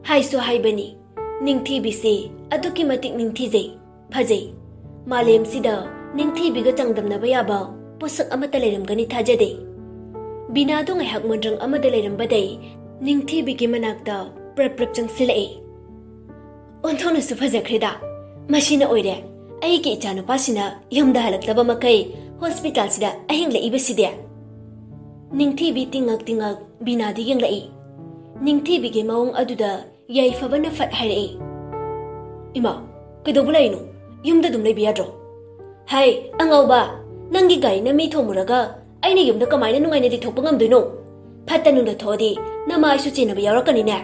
ꯍꯥꯏꯁꯨ ꯍꯥꯏꯕꯅꯤ, ꯅꯤꯡꯊꯤꯕꯤꯁꯦ ꯑꯗꯨꯛꯀꯤ ꯃꯇꯤꯛ ꯅꯤꯡꯊꯤꯖꯩ, ꯐꯖꯩ꯫ ꯃꯥꯂꯦꯝꯁꯤꯗ ꯅꯤꯡꯊꯤꯕꯤꯒ ꯆꯥꯡꯗꯝꯅꯕ ꯌꯥꯕ ꯄꯣꯠꯁꯛ ꯑꯃꯠꯇ ꯂꯩꯔꯝꯒꯅꯤ ꯊꯥꯖꯗꯦ꯫ ꯕꯤꯅꯥꯗꯨ ꯉꯥꯏꯍꯥꯛ ꯃꯣꯟꯗ꯭ꯔꯪ ꯑꯃꯗ ꯂꯩꯔꯝꯕꯗꯩ ꯅꯤꯡꯊꯤꯕꯤꯒꯤ ꯃꯅꯥꯛꯇ ꯄ꯭ꯔꯞ ꯄ꯭ꯔꯞ ꯆꯪꯁꯤꯜꯂꯛꯏ꯫ "ꯑꯣꯟꯊꯣꯛꯅꯁꯨ ꯐꯖꯈ꯭ꯔꯦꯗ꯫ ꯃꯁꯤꯅ ꯑꯣꯏꯔꯦ ꯑꯩꯒꯤ ꯏꯆꯥꯅꯨꯄꯥꯁꯤꯅ ꯌꯨꯝꯗ ꯍꯜꯂꯛꯇꯕ ꯃꯈꯩ ꯍꯣꯁꯄꯤꯇꯥꯜꯁꯤꯗ ꯑꯍꯤꯡ ꯂꯦꯛꯏꯕꯁꯤꯗꯤ?" ꯅꯤꯡꯊꯤꯕꯤ ꯇꯤꯡꯉꯛ ꯇꯤꯡꯉꯛ ꯕꯤꯅꯥꯗ ꯌꯦꯡꯂꯛꯏ꯫ ꯅꯤꯡꯊꯤꯕꯤꯒꯤ ꯃꯑꯣꯡ ꯑꯗꯨꯗ ꯌꯥꯏꯐꯕꯅ ꯐꯠ ꯍꯥꯏꯔꯛꯏ, "ꯏꯃꯥ, ꯀꯩꯗꯧꯕ ꯂꯩꯔꯤꯅꯣ? ꯌꯨꯝꯗ ꯑꯗꯨꯝ ꯂꯩꯕ ꯌꯥꯗ꯭ꯔꯣ?" "ꯍꯥꯏ, ꯑꯉꯥꯎꯕ, ꯅꯪꯒꯤ ꯒꯥꯔꯤꯅ ꯃꯤ ꯊꯣꯝꯃꯨꯔꯒ ꯑꯩꯅ ꯌꯨꯝꯗ ꯀꯃꯥꯏꯅ ꯅꯨꯡꯉꯥꯏꯅ ꯂꯩꯊꯣꯛꯄ ꯉꯝꯗꯣꯏꯅꯣ? ꯐꯠꯇ ꯅꯨꯡꯗ ꯊꯣꯛꯑꯗꯤ ꯅꯃꯥꯏꯁꯨ ꯆꯦꯟꯅꯕ ꯌꯥꯎꯔꯛꯀꯅꯤꯅꯦ꯫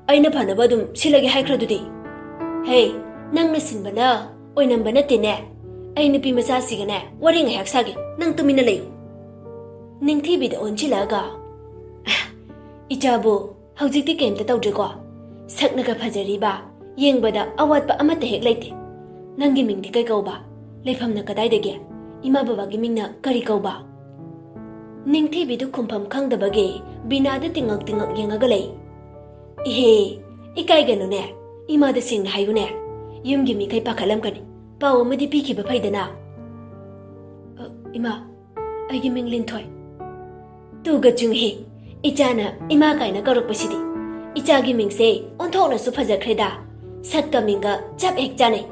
ꯑꯩꯅ ꯐꯅꯕ ꯑꯗꯨꯝ ꯁꯤꯜꯂꯒꯦ ꯍꯥꯏꯈ꯭ꯔꯗꯨꯗꯤ꯫ ꯍꯦ, ꯅꯪꯅ ꯁꯤꯟꯕꯅ ꯑꯣꯏꯅꯝꯕ ꯅꯠꯇꯦꯅꯦ꯫ ꯑꯩ ꯅꯨꯄꯤ ꯃꯆꯥꯁꯤꯒꯅꯦ ꯋꯥꯔꯤ ꯉꯥꯏꯍꯥꯛ ꯁꯥꯒꯦ, ꯅꯪ ꯇꯨꯃꯤꯟꯅ ꯂꯩꯌꯨ꯫" ꯅꯤꯡꯊꯤꯕꯤꯗ ꯑꯣꯟꯁꯤꯜꯂꯛꯑꯒ, "ꯏꯆꯥꯕꯨ ꯍꯧꯖꯤꯛꯇꯤ ꯀꯩꯝꯇ ꯇꯧꯗ꯭ꯔꯦꯀꯣ? ꯁꯛꯅꯒ ꯐꯖꯔꯤꯕ, ꯌꯦꯡꯕꯗ ꯑꯋꯥꯠꯄ ꯑꯃꯠꯇ ꯍꯦꯛ ꯂꯩꯇꯦ꯫ ꯅꯪꯒꯤ ꯃꯤꯡꯗꯤ ꯀꯩ ꯀꯧꯕ? ꯂꯩꯐꯝꯅ ꯀꯗꯥꯏꯗꯒꯤ? ꯏꯃꯥ ꯕꯕꯥꯒꯤ ꯃꯤꯡꯅ ꯀꯔꯤ ꯀꯧꯕ?" ꯅꯤꯡꯊꯤꯕꯤꯗꯨ ꯈꯨꯝꯐꯝ ꯈꯪꯗꯕꯒꯤ ꯕꯤꯅꯥꯗ ꯇꯤꯡꯉꯛ ꯇꯤꯡꯉꯛ ꯌꯦꯡꯉꯒ ꯂꯩ꯫ "ꯏꯍꯦ, ꯏꯀꯥꯏꯒꯅꯨꯅꯦ, ꯏꯃꯥꯗ ꯁꯦꯡꯅ ꯍꯥꯏꯌꯨꯅꯦ꯫ ꯌꯨꯝꯒꯤ ꯃꯤꯈꯩ ꯄꯥꯈꯠꯂꯝꯒꯅꯤ, ꯄꯥꯎ ꯑꯃꯗꯤ ꯄꯤꯈꯤꯕ ꯐꯩꯗꯅ꯫" "ꯑ, ꯏꯃꯥ, ꯑꯩꯒꯤ ꯃꯤꯡ ꯂꯤꯟꯊꯣꯏ꯫" "ꯇꯨꯒ ꯆꯨꯡꯍꯤ, ꯏꯆꯥꯅ ꯏꯃꯥ ꯀꯥꯏꯅ ꯀꯧꯔꯛꯄꯁꯤꯗꯤ꯫ ꯏꯆꯥꯒꯤ ꯃꯤꯡꯁꯦ ꯑꯣꯟꯊꯣꯛꯅꯁꯨ ꯐꯖꯈ꯭ꯔꯦꯗ, ꯁꯛꯀ ꯃꯤꯡꯒ ꯆꯞ ꯍꯦꯛ ꯆꯥꯅꯩ꯫"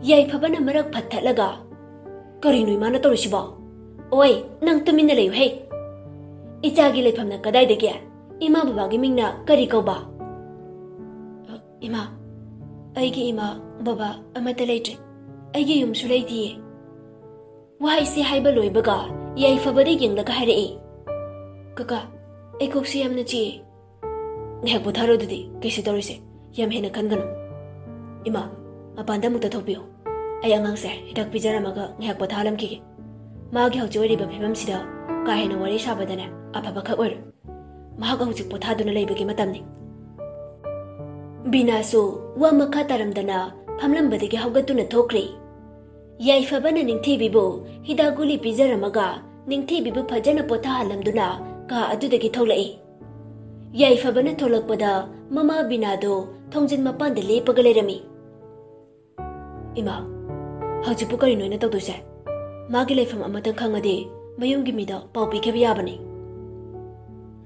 ꯌꯥꯏꯐꯕꯅ ꯃꯔꯛ ꯐꯠꯊꯠꯂꯒ, "ꯀꯔꯤꯅꯣ ꯏꯃꯥꯅ ꯇꯧꯔꯤꯁꯤꯕꯣ? ꯑꯣꯏ, ꯅꯪ ꯇꯨꯃꯤꯟꯅ ꯂꯩꯌꯨꯍꯦ꯫ ꯏꯆꯥꯒꯤ ꯂꯩꯐꯝꯅ ꯀꯗꯥꯏꯗꯒꯤ? ꯏꯃꯥ ꯕꯕꯥꯒꯤ ꯃꯤꯡꯅ ꯀꯔꯤ ꯀꯧꯕ?" "ꯏꯃꯥ, ꯑꯩꯒꯤ ꯏꯃꯥ ꯕꯕꯥ ꯑꯃꯠꯇ ꯂꯩꯇ꯭ꯔꯦ꯫ ꯑꯩꯒꯤ ꯌꯨꯝꯁꯨ ꯂꯩꯇꯤꯌꯦ꯫" ꯋꯥꯍꯩꯁꯤ ꯍꯥꯏꯕ ꯂꯣꯏꯕꯒ ꯌꯥꯏꯐꯕꯗ ꯌꯦꯡꯂꯒ ꯍꯥꯏꯔꯛꯏ, "ꯀꯀꯥ, ꯑꯩ ꯀꯣꯛꯁꯤ ꯌꯥꯝꯅ ꯆꯤꯛꯏ꯫ ꯉꯥꯏꯍꯥꯛ ꯄꯣꯊꯥꯔꯣ ꯑꯗꯨꯗꯤ, ꯀꯩꯁꯨ ꯇꯧꯔꯣꯏꯁꯦ꯫ ꯌꯥꯝ ꯍꯦꯟꯅ ꯈꯟꯒꯅꯨ꯫ ꯏꯃꯥ, ꯃꯄꯥꯟꯗ ꯑꯃꯨꯛꯇ ꯊꯣꯛꯄꯤꯌꯨ꯫ ꯑꯩ ꯑꯉꯥꯡꯁꯦ ꯍꯤꯗꯥꯛ ꯄꯤꯖꯔꯝꯃꯒ ꯉꯥꯏꯍꯥꯛ ꯄꯣꯊꯥꯍꯜꯂꯝꯈꯤꯒꯦ꯫ ꯃꯥꯒꯤ ꯍꯧꯖꯤꯛ ꯑꯣꯏꯔꯤꯕ ꯐꯤꯕꯝꯁꯤꯗ ꯀꯥ ꯍꯦꯟꯅ ꯋꯥꯔꯤ ꯁꯥꯕꯗꯅꯦ, ꯑꯐꯕ ꯈꯛ ꯑꯣꯏꯔꯣꯏ꯫ ꯃꯍꯥꯛ ꯍꯧꯖꯤꯛ ꯄꯣꯊꯥꯗꯨꯅ ꯂꯩꯕꯒꯤ ꯃꯇꯝꯅꯤ꯫" ꯕꯤꯅꯥꯁꯨ ꯋꯥ ꯃꯈꯥ ꯇꯥꯔꯝꯗꯅ ꯐꯝꯂꯝꯕꯗꯒꯤ ꯍꯧꯒꯠꯇꯨꯅ ꯊꯣꯛꯈ꯭ꯔꯦ꯫ ꯌꯥꯏꯐꯕꯅ ꯅꯤꯡꯊꯤꯕꯤꯕꯨ ꯍꯤꯗꯥꯛ ꯒꯨꯂꯤ ꯄꯤꯖꯔꯝꯃꯒ ꯅꯤꯡꯊꯤꯕꯤꯕꯨ ꯐꯖꯅ ꯄꯣꯊꯥꯍꯜꯂꯝꯗꯨꯅ ꯀꯥ ꯑꯗꯨꯗꯒꯤ ꯊꯣꯛꯂꯛꯏ꯫ ꯌꯥꯏꯐꯕꯅ ꯊꯣꯛꯂꯛꯄꯗ ꯃꯃꯥ ꯕꯤꯅꯥꯗꯨ ꯊꯣꯡꯖꯤꯟ ꯃꯄꯥꯟꯗ ꯂꯦꯞꯄꯒ ꯂꯩꯔꯝꯃꯤ꯫ "ꯏꯃꯥ, ꯍꯧꯖꯤꯛꯄꯨ ꯀꯔꯤꯅꯣ ꯑꯩꯅ ꯇꯧꯗꯣꯏꯁꯦ? ꯃꯥꯒꯤ ꯂꯩꯐꯝ ꯑꯃꯇꯪ ꯈꯪꯉꯗꯤ ꯃꯌꯨꯝꯒꯤ ꯃꯤꯗ ꯄꯥꯎ ꯄꯤꯈꯤꯕ ꯌꯥꯕꯅꯤ꯫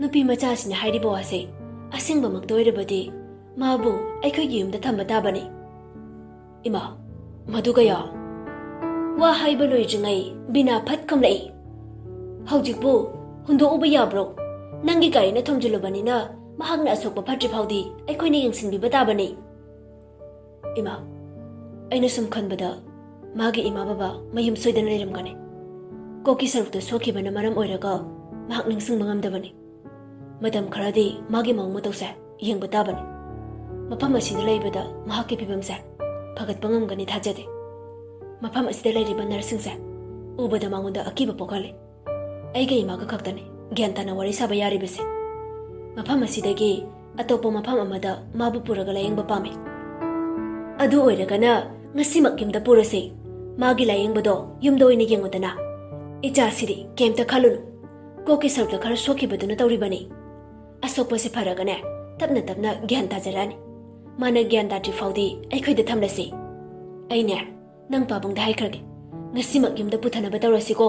ꯅꯨꯄꯤ ꯃꯆꯥꯁꯤꯅ ꯍꯥꯏꯔꯤꯕ ꯋꯥꯁꯦ ꯑꯁꯦꯡꯕꯃꯛꯇ ꯑꯣꯏꯔꯕꯗꯤ ꯃꯥꯕꯨ ꯑꯩꯈꯣꯏꯒꯤ ꯌꯨꯝꯗ ꯊꯝꯕ ꯇꯥꯕꯅꯤ꯫" "ꯏꯃꯥ, ꯃꯗꯨ ꯀꯌꯥ?" ꯋꯥ ꯍꯥꯏꯕ ꯂꯣꯏꯗ꯭ꯔꯤꯉꯩ ꯕꯤꯅꯥ ꯐꯠ ꯈꯨꯝꯂꯛꯏ꯫ "ꯍꯧꯖꯤꯛꯄꯨ ꯍꯨꯟꯗꯣꯛꯎꯕ ꯌꯥꯕ꯭ꯔꯣ? ꯅꯪꯒꯤ ꯒꯥꯔꯤꯅ ꯊꯣꯝꯖꯤꯜꯂꯨꯕꯅꯤꯅ ꯃꯍꯥꯛꯅ ꯑꯁꯣꯛꯄ ꯐꯠꯇ꯭ꯔꯤ ꯐꯥꯎꯗꯤ ꯑꯩꯈꯣꯏꯅ ꯌꯦꯡꯁꯤꯟꯕꯤꯕ ꯇꯥꯕꯅꯤ꯫" "ꯏꯃꯥ, ꯑꯩꯅ ꯁꯨꯝ ꯈꯟꯕꯗ ꯃꯥꯒꯤ ꯏꯃꯥ ꯕꯕꯥ ꯃꯌꯨꯝ ꯁꯣꯏꯗꯅ ꯂꯩꯔꯝꯒꯅꯤ꯫ ꯀꯣꯛꯀꯤ ꯁꯔꯨꯛꯇ ꯁꯣꯛꯈꯤꯕꯅ ꯃꯔꯝ ꯑꯣꯏꯔꯒ ꯃꯍꯥꯛ ꯅꯤꯡꯁꯤꯡꯕ ꯉꯝꯗꯕꯅꯤ꯫ ꯃꯇꯝ ꯈꯔꯗꯤ ꯃꯥꯒꯤ ꯃꯑꯣꯡ ꯃꯇꯧꯁꯦ ꯌꯦꯡꯕ ꯇꯥꯕꯅꯤ꯫ ꯃꯐꯝ ꯑꯁꯤꯗ ꯂꯩꯕꯗ ꯃꯍꯥꯛꯀꯤ ꯐꯤꯕꯝꯁꯦ ꯐꯒꯠꯄ ꯉꯝꯒꯅꯤ ꯊꯥꯖꯗꯦ꯫ ꯃꯐꯝ ꯑꯁꯤꯗ ꯂꯩꯔꯤꯕ ꯅꯔꯁꯁꯤꯡꯁꯦ ꯎꯕꯗ ꯃꯉꯣꯟꯗ ꯑꯀꯤꯕ ꯄꯣꯛꯍꯜꯂꯤ꯫ ꯑꯩꯒ ꯏꯃꯥꯒ ꯈꯛꯇꯅꯤ ꯒ꯭ꯌꯥꯟ ꯇꯥꯅ ꯋꯥꯔꯤ ꯁꯥꯕ ꯌꯥꯔꯤꯕꯁꯦ꯫ ꯃꯐꯝ ꯑꯁꯤꯗꯒꯤ ꯑꯇꯣꯞꯄ ꯃꯐꯝ ꯑꯃꯗ ꯃꯥꯕꯨ ꯄꯨꯔꯒ ꯂꯥꯌꯦꯡꯕ ꯄꯥꯝꯃꯤ꯫ ꯑꯗꯨ ꯑꯣꯏꯔꯒꯅ ꯉꯁꯤꯃꯛ ꯌꯨꯝꯗ ꯄꯨꯔꯁꯤ꯫ ꯃꯥꯒꯤ ꯂꯥꯌꯦꯡꯕꯗꯣ ꯌꯨꯝꯗ ꯑꯣꯏꯅ ꯌꯦꯡꯉꯨꯗꯅ꯫ ꯏꯆꯥꯁꯤꯗꯤ ꯀꯩꯝꯇ ꯈꯜꯂꯨꯅꯨ꯫ ꯀꯣꯛꯀꯤ ꯁꯔꯨꯛꯇ ꯈꯔ ꯁꯣꯛꯈꯤꯕꯗꯨꯅ ꯇꯧꯔꯤꯕꯅꯤ꯫ ꯑꯁꯣꯛꯄꯁꯦ ꯐꯔꯒꯅꯦ, ꯇꯞꯅ ꯇꯞꯅ ꯒ꯭ꯌꯥꯟ ꯇꯥꯖꯔꯛꯑꯅꯤ꯫ ꯃꯥꯅ ꯒ꯭ꯌꯥꯟ ꯇꯥꯗ꯭ꯔꯤ ꯐꯥꯎꯗꯤ ꯑꯩꯈꯣꯏꯗ ꯊꯝꯂꯁꯤ꯫ ꯑꯩꯅꯦ, ꯅꯪ ꯄꯥꯕꯨꯡꯗ ꯍꯥꯏꯈ꯭ꯔꯒꯦ꯫ ꯉꯁꯤꯃꯛ ꯌꯨꯝꯗ ꯄꯨꯊꯅꯕ ꯇꯧꯔꯁꯤꯀꯣ꯫"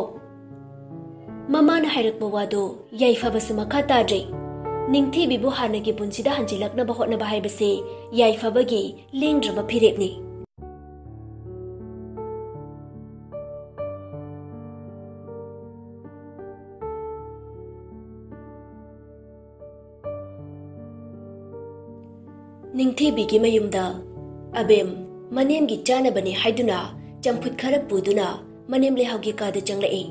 ꯃꯃꯥꯅ ꯍꯥꯏꯔꯛꯄ ꯋꯥꯗꯨ ꯌꯥꯏꯐꯕꯁꯨ ꯃꯈꯥ ꯇꯥꯗ꯭ꯔꯦ꯫ ꯅꯤꯡꯊꯤꯕꯤꯕꯨ ꯍꯥꯟꯅꯒꯤ ꯄꯨꯟꯁꯤꯗ ꯍꯟꯖꯤꯜꯂꯛꯅꯕ ꯍꯣꯠꯅꯕ ꯍꯥꯏꯕꯁꯤ ꯌꯥꯏꯐꯕꯒꯤ ꯂꯦꯡꯗ꯭ꯔꯕ ꯐꯤꯔꯦꯞꯅꯤ꯫ ꯅꯤꯡꯊꯤꯕꯤꯒꯤ ꯃꯌꯨꯝꯗ ꯑꯕꯦꯝ ꯃꯅꯦꯝꯒꯤ ꯆꯥꯅꯕꯅꯤ ꯍꯥꯏꯗꯨꯅ ꯆꯝꯐꯨꯠ ꯈꯔ ꯄꯨꯗꯨꯅ ꯃꯅꯦꯝ ꯂꯩꯍꯥꯎꯒꯤ ꯀꯥꯗ ꯆꯪꯂꯛꯏ꯫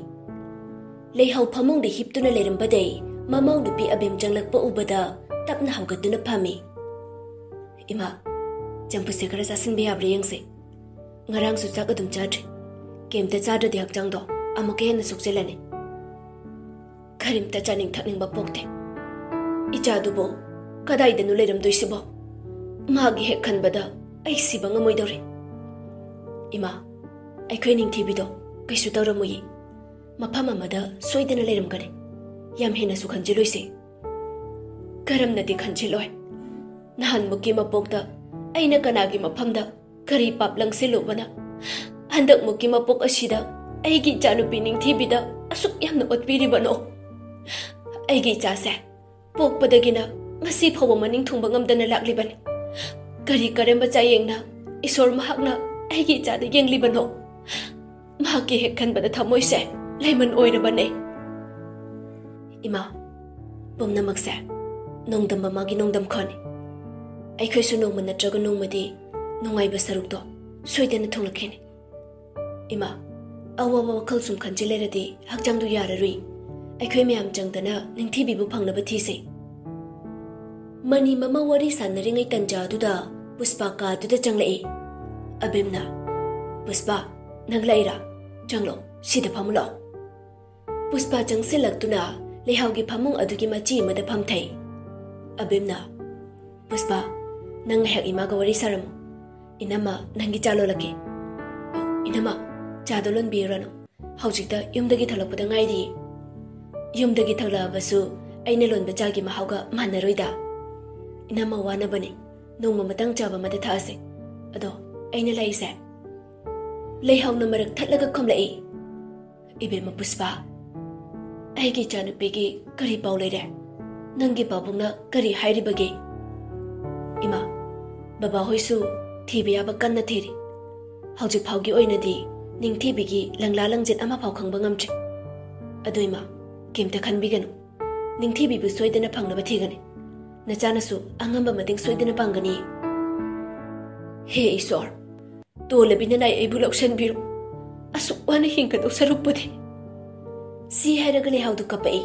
ꯂꯩꯍꯥꯎ ꯐꯃꯨꯡꯗ ꯍꯤꯞꯇꯨꯅ ꯂꯩꯔꯝꯕꯗꯩ ꯃꯃꯧ ꯅꯨꯄꯤ ꯑꯕꯦꯝ ꯆꯪꯂꯛꯄ ꯎꯕꯗ ꯇꯞꯅ ꯍꯧꯒꯠꯇꯨꯅ ꯐꯝꯃꯤ꯫ "ꯏꯃꯥ, ꯆꯝꯐꯨꯠꯁꯦ ꯈꯔ ꯆꯥꯁꯤꯟꯕ ꯌꯥꯕ꯭ꯔꯥ ꯌꯦꯡꯁꯦ꯫ ꯉꯔꯥꯡꯁꯨ ꯆꯥꯛ ꯑꯗꯨꯝ ꯆꯥꯗ꯭ꯔꯤ꯫ ꯀꯩꯝꯇ ꯆꯥꯗ꯭ꯔꯗꯤ ꯍꯛꯆꯥꯡꯗꯣ ꯑꯃꯨꯛꯀ ꯍꯦꯟꯅ ꯁꯣꯛꯆꯤꯜꯂꯅꯤ꯫ ꯀꯔꯤꯝꯇ ꯆꯥꯅꯤꯡ ꯊꯛꯅꯤꯡꯕ ꯄꯣꯛꯇꯦ꯫ ꯏꯆꯥꯗꯨꯕꯨ ꯀꯗꯥꯏꯗꯅꯣ ꯂꯩꯔꯝꯗꯣꯏꯁꯤꯕꯣ? ꯃꯥꯒꯤ ꯍꯦꯛ ꯈꯟꯕꯗ ꯑꯩ ꯁꯤꯕ ꯉꯝꯃꯣꯏꯗꯧꯔꯦ꯫" "ꯏꯃꯥ, ꯑꯩꯈꯣꯏ ꯅꯤꯡꯊꯤꯕꯤꯗꯣ ꯀꯩꯁꯨ ꯇꯧꯔꯝꯃꯣꯏꯌꯦ꯫ ꯃꯐꯝ ꯑꯃꯗ ꯁꯣꯏꯗꯅ ꯂꯩꯔꯝꯒꯅꯤ꯫ ꯌꯥꯝ ꯍꯦꯟꯅꯁꯨ ꯈꯟꯖꯤꯜꯂꯣꯏꯁꯦ꯫ ꯀꯔꯝꯅꯗꯤ ꯈꯟꯖꯤꯜꯂꯣꯏ? ꯅꯍꯥꯟꯃꯨꯛꯀꯤ ꯃꯄꯣꯛꯇ ꯑꯩꯅ ꯀꯅꯥꯒꯤ ꯃꯐꯝꯗ ꯀꯔꯤ ꯄꯥꯞ ꯂꯪꯁꯤꯜꯂꯨꯕꯅ ꯍꯟꯗꯛꯃꯨꯛꯀꯤ ꯃꯄꯣꯛ ꯑꯁꯤꯗ ꯑꯩꯒꯤ ꯏꯆꯥꯅꯨꯄꯤ ꯅꯤꯡꯊꯤꯕꯤꯗ ꯑꯁꯨꯛ ꯌꯥꯝꯅ ꯑꯣꯠꯄꯤꯔꯤꯕꯅꯣ? ꯑꯩꯒꯤ ꯏꯆꯥꯁꯦ ꯄꯣꯛꯄꯗꯒꯤꯅ ꯉꯁꯤ ꯐꯥꯎꯕ ꯃꯅꯤꯡ ꯊꯨꯡꯕ ꯉꯝꯗꯅ ꯂꯥꯛꯂꯤꯕꯅꯤ꯫ ꯀꯔꯤ ꯀꯔꯝꯕ ꯆꯥꯌꯦꯡꯅ ꯏꯁꯣꯔ ꯃꯍꯥꯛꯅ ꯑꯩꯒꯤ ꯏꯆꯥꯗ ꯌꯦꯡꯂꯤꯕꯅꯣ? ꯃꯍꯥꯛꯀꯤ ꯍꯦꯛ ꯈꯟꯕꯗ ꯊꯃꯣꯏꯁꯦ ꯂꯩꯃꯟ ꯑꯣꯏꯔꯕꯅꯦ꯫ ꯏꯃꯥ, ꯄꯨꯝꯅꯃꯛꯁꯦ ꯅꯣꯡꯗꯝꯕ ꯃꯥꯒꯤ ꯅꯣꯡꯗꯝꯈꯣꯅꯤ꯫ ꯑꯩꯈꯣꯏꯁꯨ ꯅꯣꯡꯃ ꯅꯠꯇ꯭ꯔꯒ ꯅꯣꯡꯃꯗꯤ ꯅꯨꯡꯉꯥꯏꯕ ꯁꯔꯨꯛꯇꯣ ꯁꯣꯏꯗꯅ ꯊꯨꯡꯂꯛꯈꯤꯅꯤ꯫ ꯏꯃꯥ, ꯑꯋꯥꯕ ꯋꯥꯈꯜ ꯁꯨꯝ ꯈꯟꯖꯤꯜ ꯂꯩꯔꯗꯤ ꯍꯛꯆꯥꯡꯗꯨ ꯌꯥꯔꯔꯨꯏ꯫ ꯑꯩꯈꯣꯏ ꯃꯌꯥꯝ ꯆꯪꯗꯅ ꯅꯤꯡꯊꯤꯕꯤꯕꯨ ꯐꯪꯅꯕ ꯊꯤꯁꯤ꯫ ꯃꯅꯤ ꯃꯃꯥ ꯋꯥꯔꯤ ꯁꯥꯟꯅꯔꯤꯉꯩ ꯇꯟꯖꯥ ꯑꯗꯨꯗ ꯄꯨꯁꯄꯥ ꯀꯥꯗꯨꯗ ꯆꯪꯂꯛꯏ꯫ ꯑꯕꯤꯝꯅ, "ꯄꯨꯁꯄꯥ, ꯅꯪ ꯂꯥꯛꯏꯔꯥ? ꯆꯪꯂꯣ, ꯁꯤꯗ ꯐꯝꯃꯨ ꯂꯥꯛꯑꯣ꯫" ꯄꯨꯁꯄꯥ ꯆꯪꯁꯤꯜꯂꯛꯇꯨꯅ ꯂꯩꯍꯥꯎꯒꯤ ꯐꯃꯨꯡ ꯑꯗꯨꯒꯤ ꯃꯆꯤ ꯑꯃꯗ ꯐꯝꯊꯩ꯫ ꯑꯕꯤꯝꯅ, "ꯄꯨꯁꯄꯥ, ꯅꯪ ꯉꯥꯏꯍꯥꯛ ꯏꯃꯥꯒ ꯋꯥꯔꯤ ꯁꯥꯔꯝꯃꯨ꯫ ꯏꯅꯝꯃ, ꯅꯪꯒꯤ ꯆꯥ ꯂꯣꯜꯂꯛꯀꯦ꯫" "ꯑꯣ, ꯏꯅꯝꯃ, ꯆꯥꯗꯣ ꯂꯣꯟꯕꯤꯔꯨꯔꯅꯨ꯫ ꯍꯧꯖꯤꯛꯇ ꯌꯨꯝꯗꯒꯤ ꯊꯣꯛꯂꯛꯄꯗ ꯉꯥꯏꯔꯤꯌꯦ꯫ ꯌꯨꯝꯗꯒꯤ ꯊꯣꯛꯂꯛꯑꯕꯁꯨ ꯑꯩꯅ ꯂꯣꯟꯕ ꯆꯥꯒꯤ ꯃꯍꯥꯎꯒ ꯃꯥꯟꯅꯔꯣꯏꯗ꯫ ꯏꯅꯝꯃ ꯋꯥꯅꯕꯅꯤ, ꯅꯣꯡꯃ ꯃꯇꯥꯡ ꯆꯥꯕ ꯑꯃꯗ ꯊꯛꯑꯁꯦ꯫ ꯑꯗꯣ ꯑꯩꯅ ꯂꯥꯛꯏꯁꯦ꯫" ꯂꯩꯍꯥꯎꯅ ꯃꯔꯛ ꯊꯠꯂꯒ ꯈꯨꯝꯂꯛꯏ꯫ "ꯏꯕꯦꯝꯃ ꯄꯨꯁꯄꯥ, ꯑꯩꯒꯤ ꯏꯆꯥꯅꯨꯄꯤꯒꯤ ꯀꯔꯤ ꯄꯥꯎ ꯂꯩꯔꯦ? ꯅꯪꯒꯤ ꯄꯥꯕꯨꯡꯅ ꯀꯔꯤ ꯍꯥꯏꯔꯤꯕꯒꯦ?" "ꯏꯃꯥ, ꯕꯕꯥꯍꯣꯏꯁꯨ ꯊꯤꯕ ꯌꯥꯕ ꯀꯟꯅ ꯊꯤꯔꯤ꯫ ꯍꯧꯖꯤꯛ ꯐꯥꯎꯒꯤ ꯑꯣꯏꯅꯗꯤ ꯅꯤꯡꯊꯤꯕꯤꯒꯤ ꯂꯪꯂꯥ ꯂꯪꯖꯦꯠ ꯑꯃꯐꯥꯎ ꯈꯪꯕ ꯉꯝꯗ꯭ꯔꯤ꯫ ꯑꯗꯣ ꯏꯃꯥ, ꯀꯩꯝꯇ ꯈꯟꯕꯤꯒꯅꯨ꯫ ꯅꯤꯡꯊꯤꯕꯤꯕꯨ ꯁꯣꯏꯗꯅ ꯐꯪꯅꯕ ꯊꯤꯒꯅꯤ꯫ ꯅꯆꯥꯅꯁꯨ ꯑꯉꯝꯕ ꯃꯇꯦꯡ ꯁꯣꯏꯗꯅ ꯄꯥꯡꯒꯅꯤ꯫" "ꯍꯦ ꯏꯁꯣꯔ, ꯇꯣꯜꯂꯕꯤ ꯅꯅꯥꯏ ꯑꯩꯕꯨ ꯂꯧꯁꯤꯟꯕꯤꯔꯣ꯫ ꯑꯁꯨꯛ ꯋꯥꯅ ꯍꯤꯡꯒꯗꯧ ꯁꯔꯨꯛꯄꯨꯗꯤ꯫" ꯁꯤ ꯍꯥꯏꯔꯒ ꯂꯩꯍꯥꯎꯗꯨ ꯀꯞꯄꯛꯏ꯫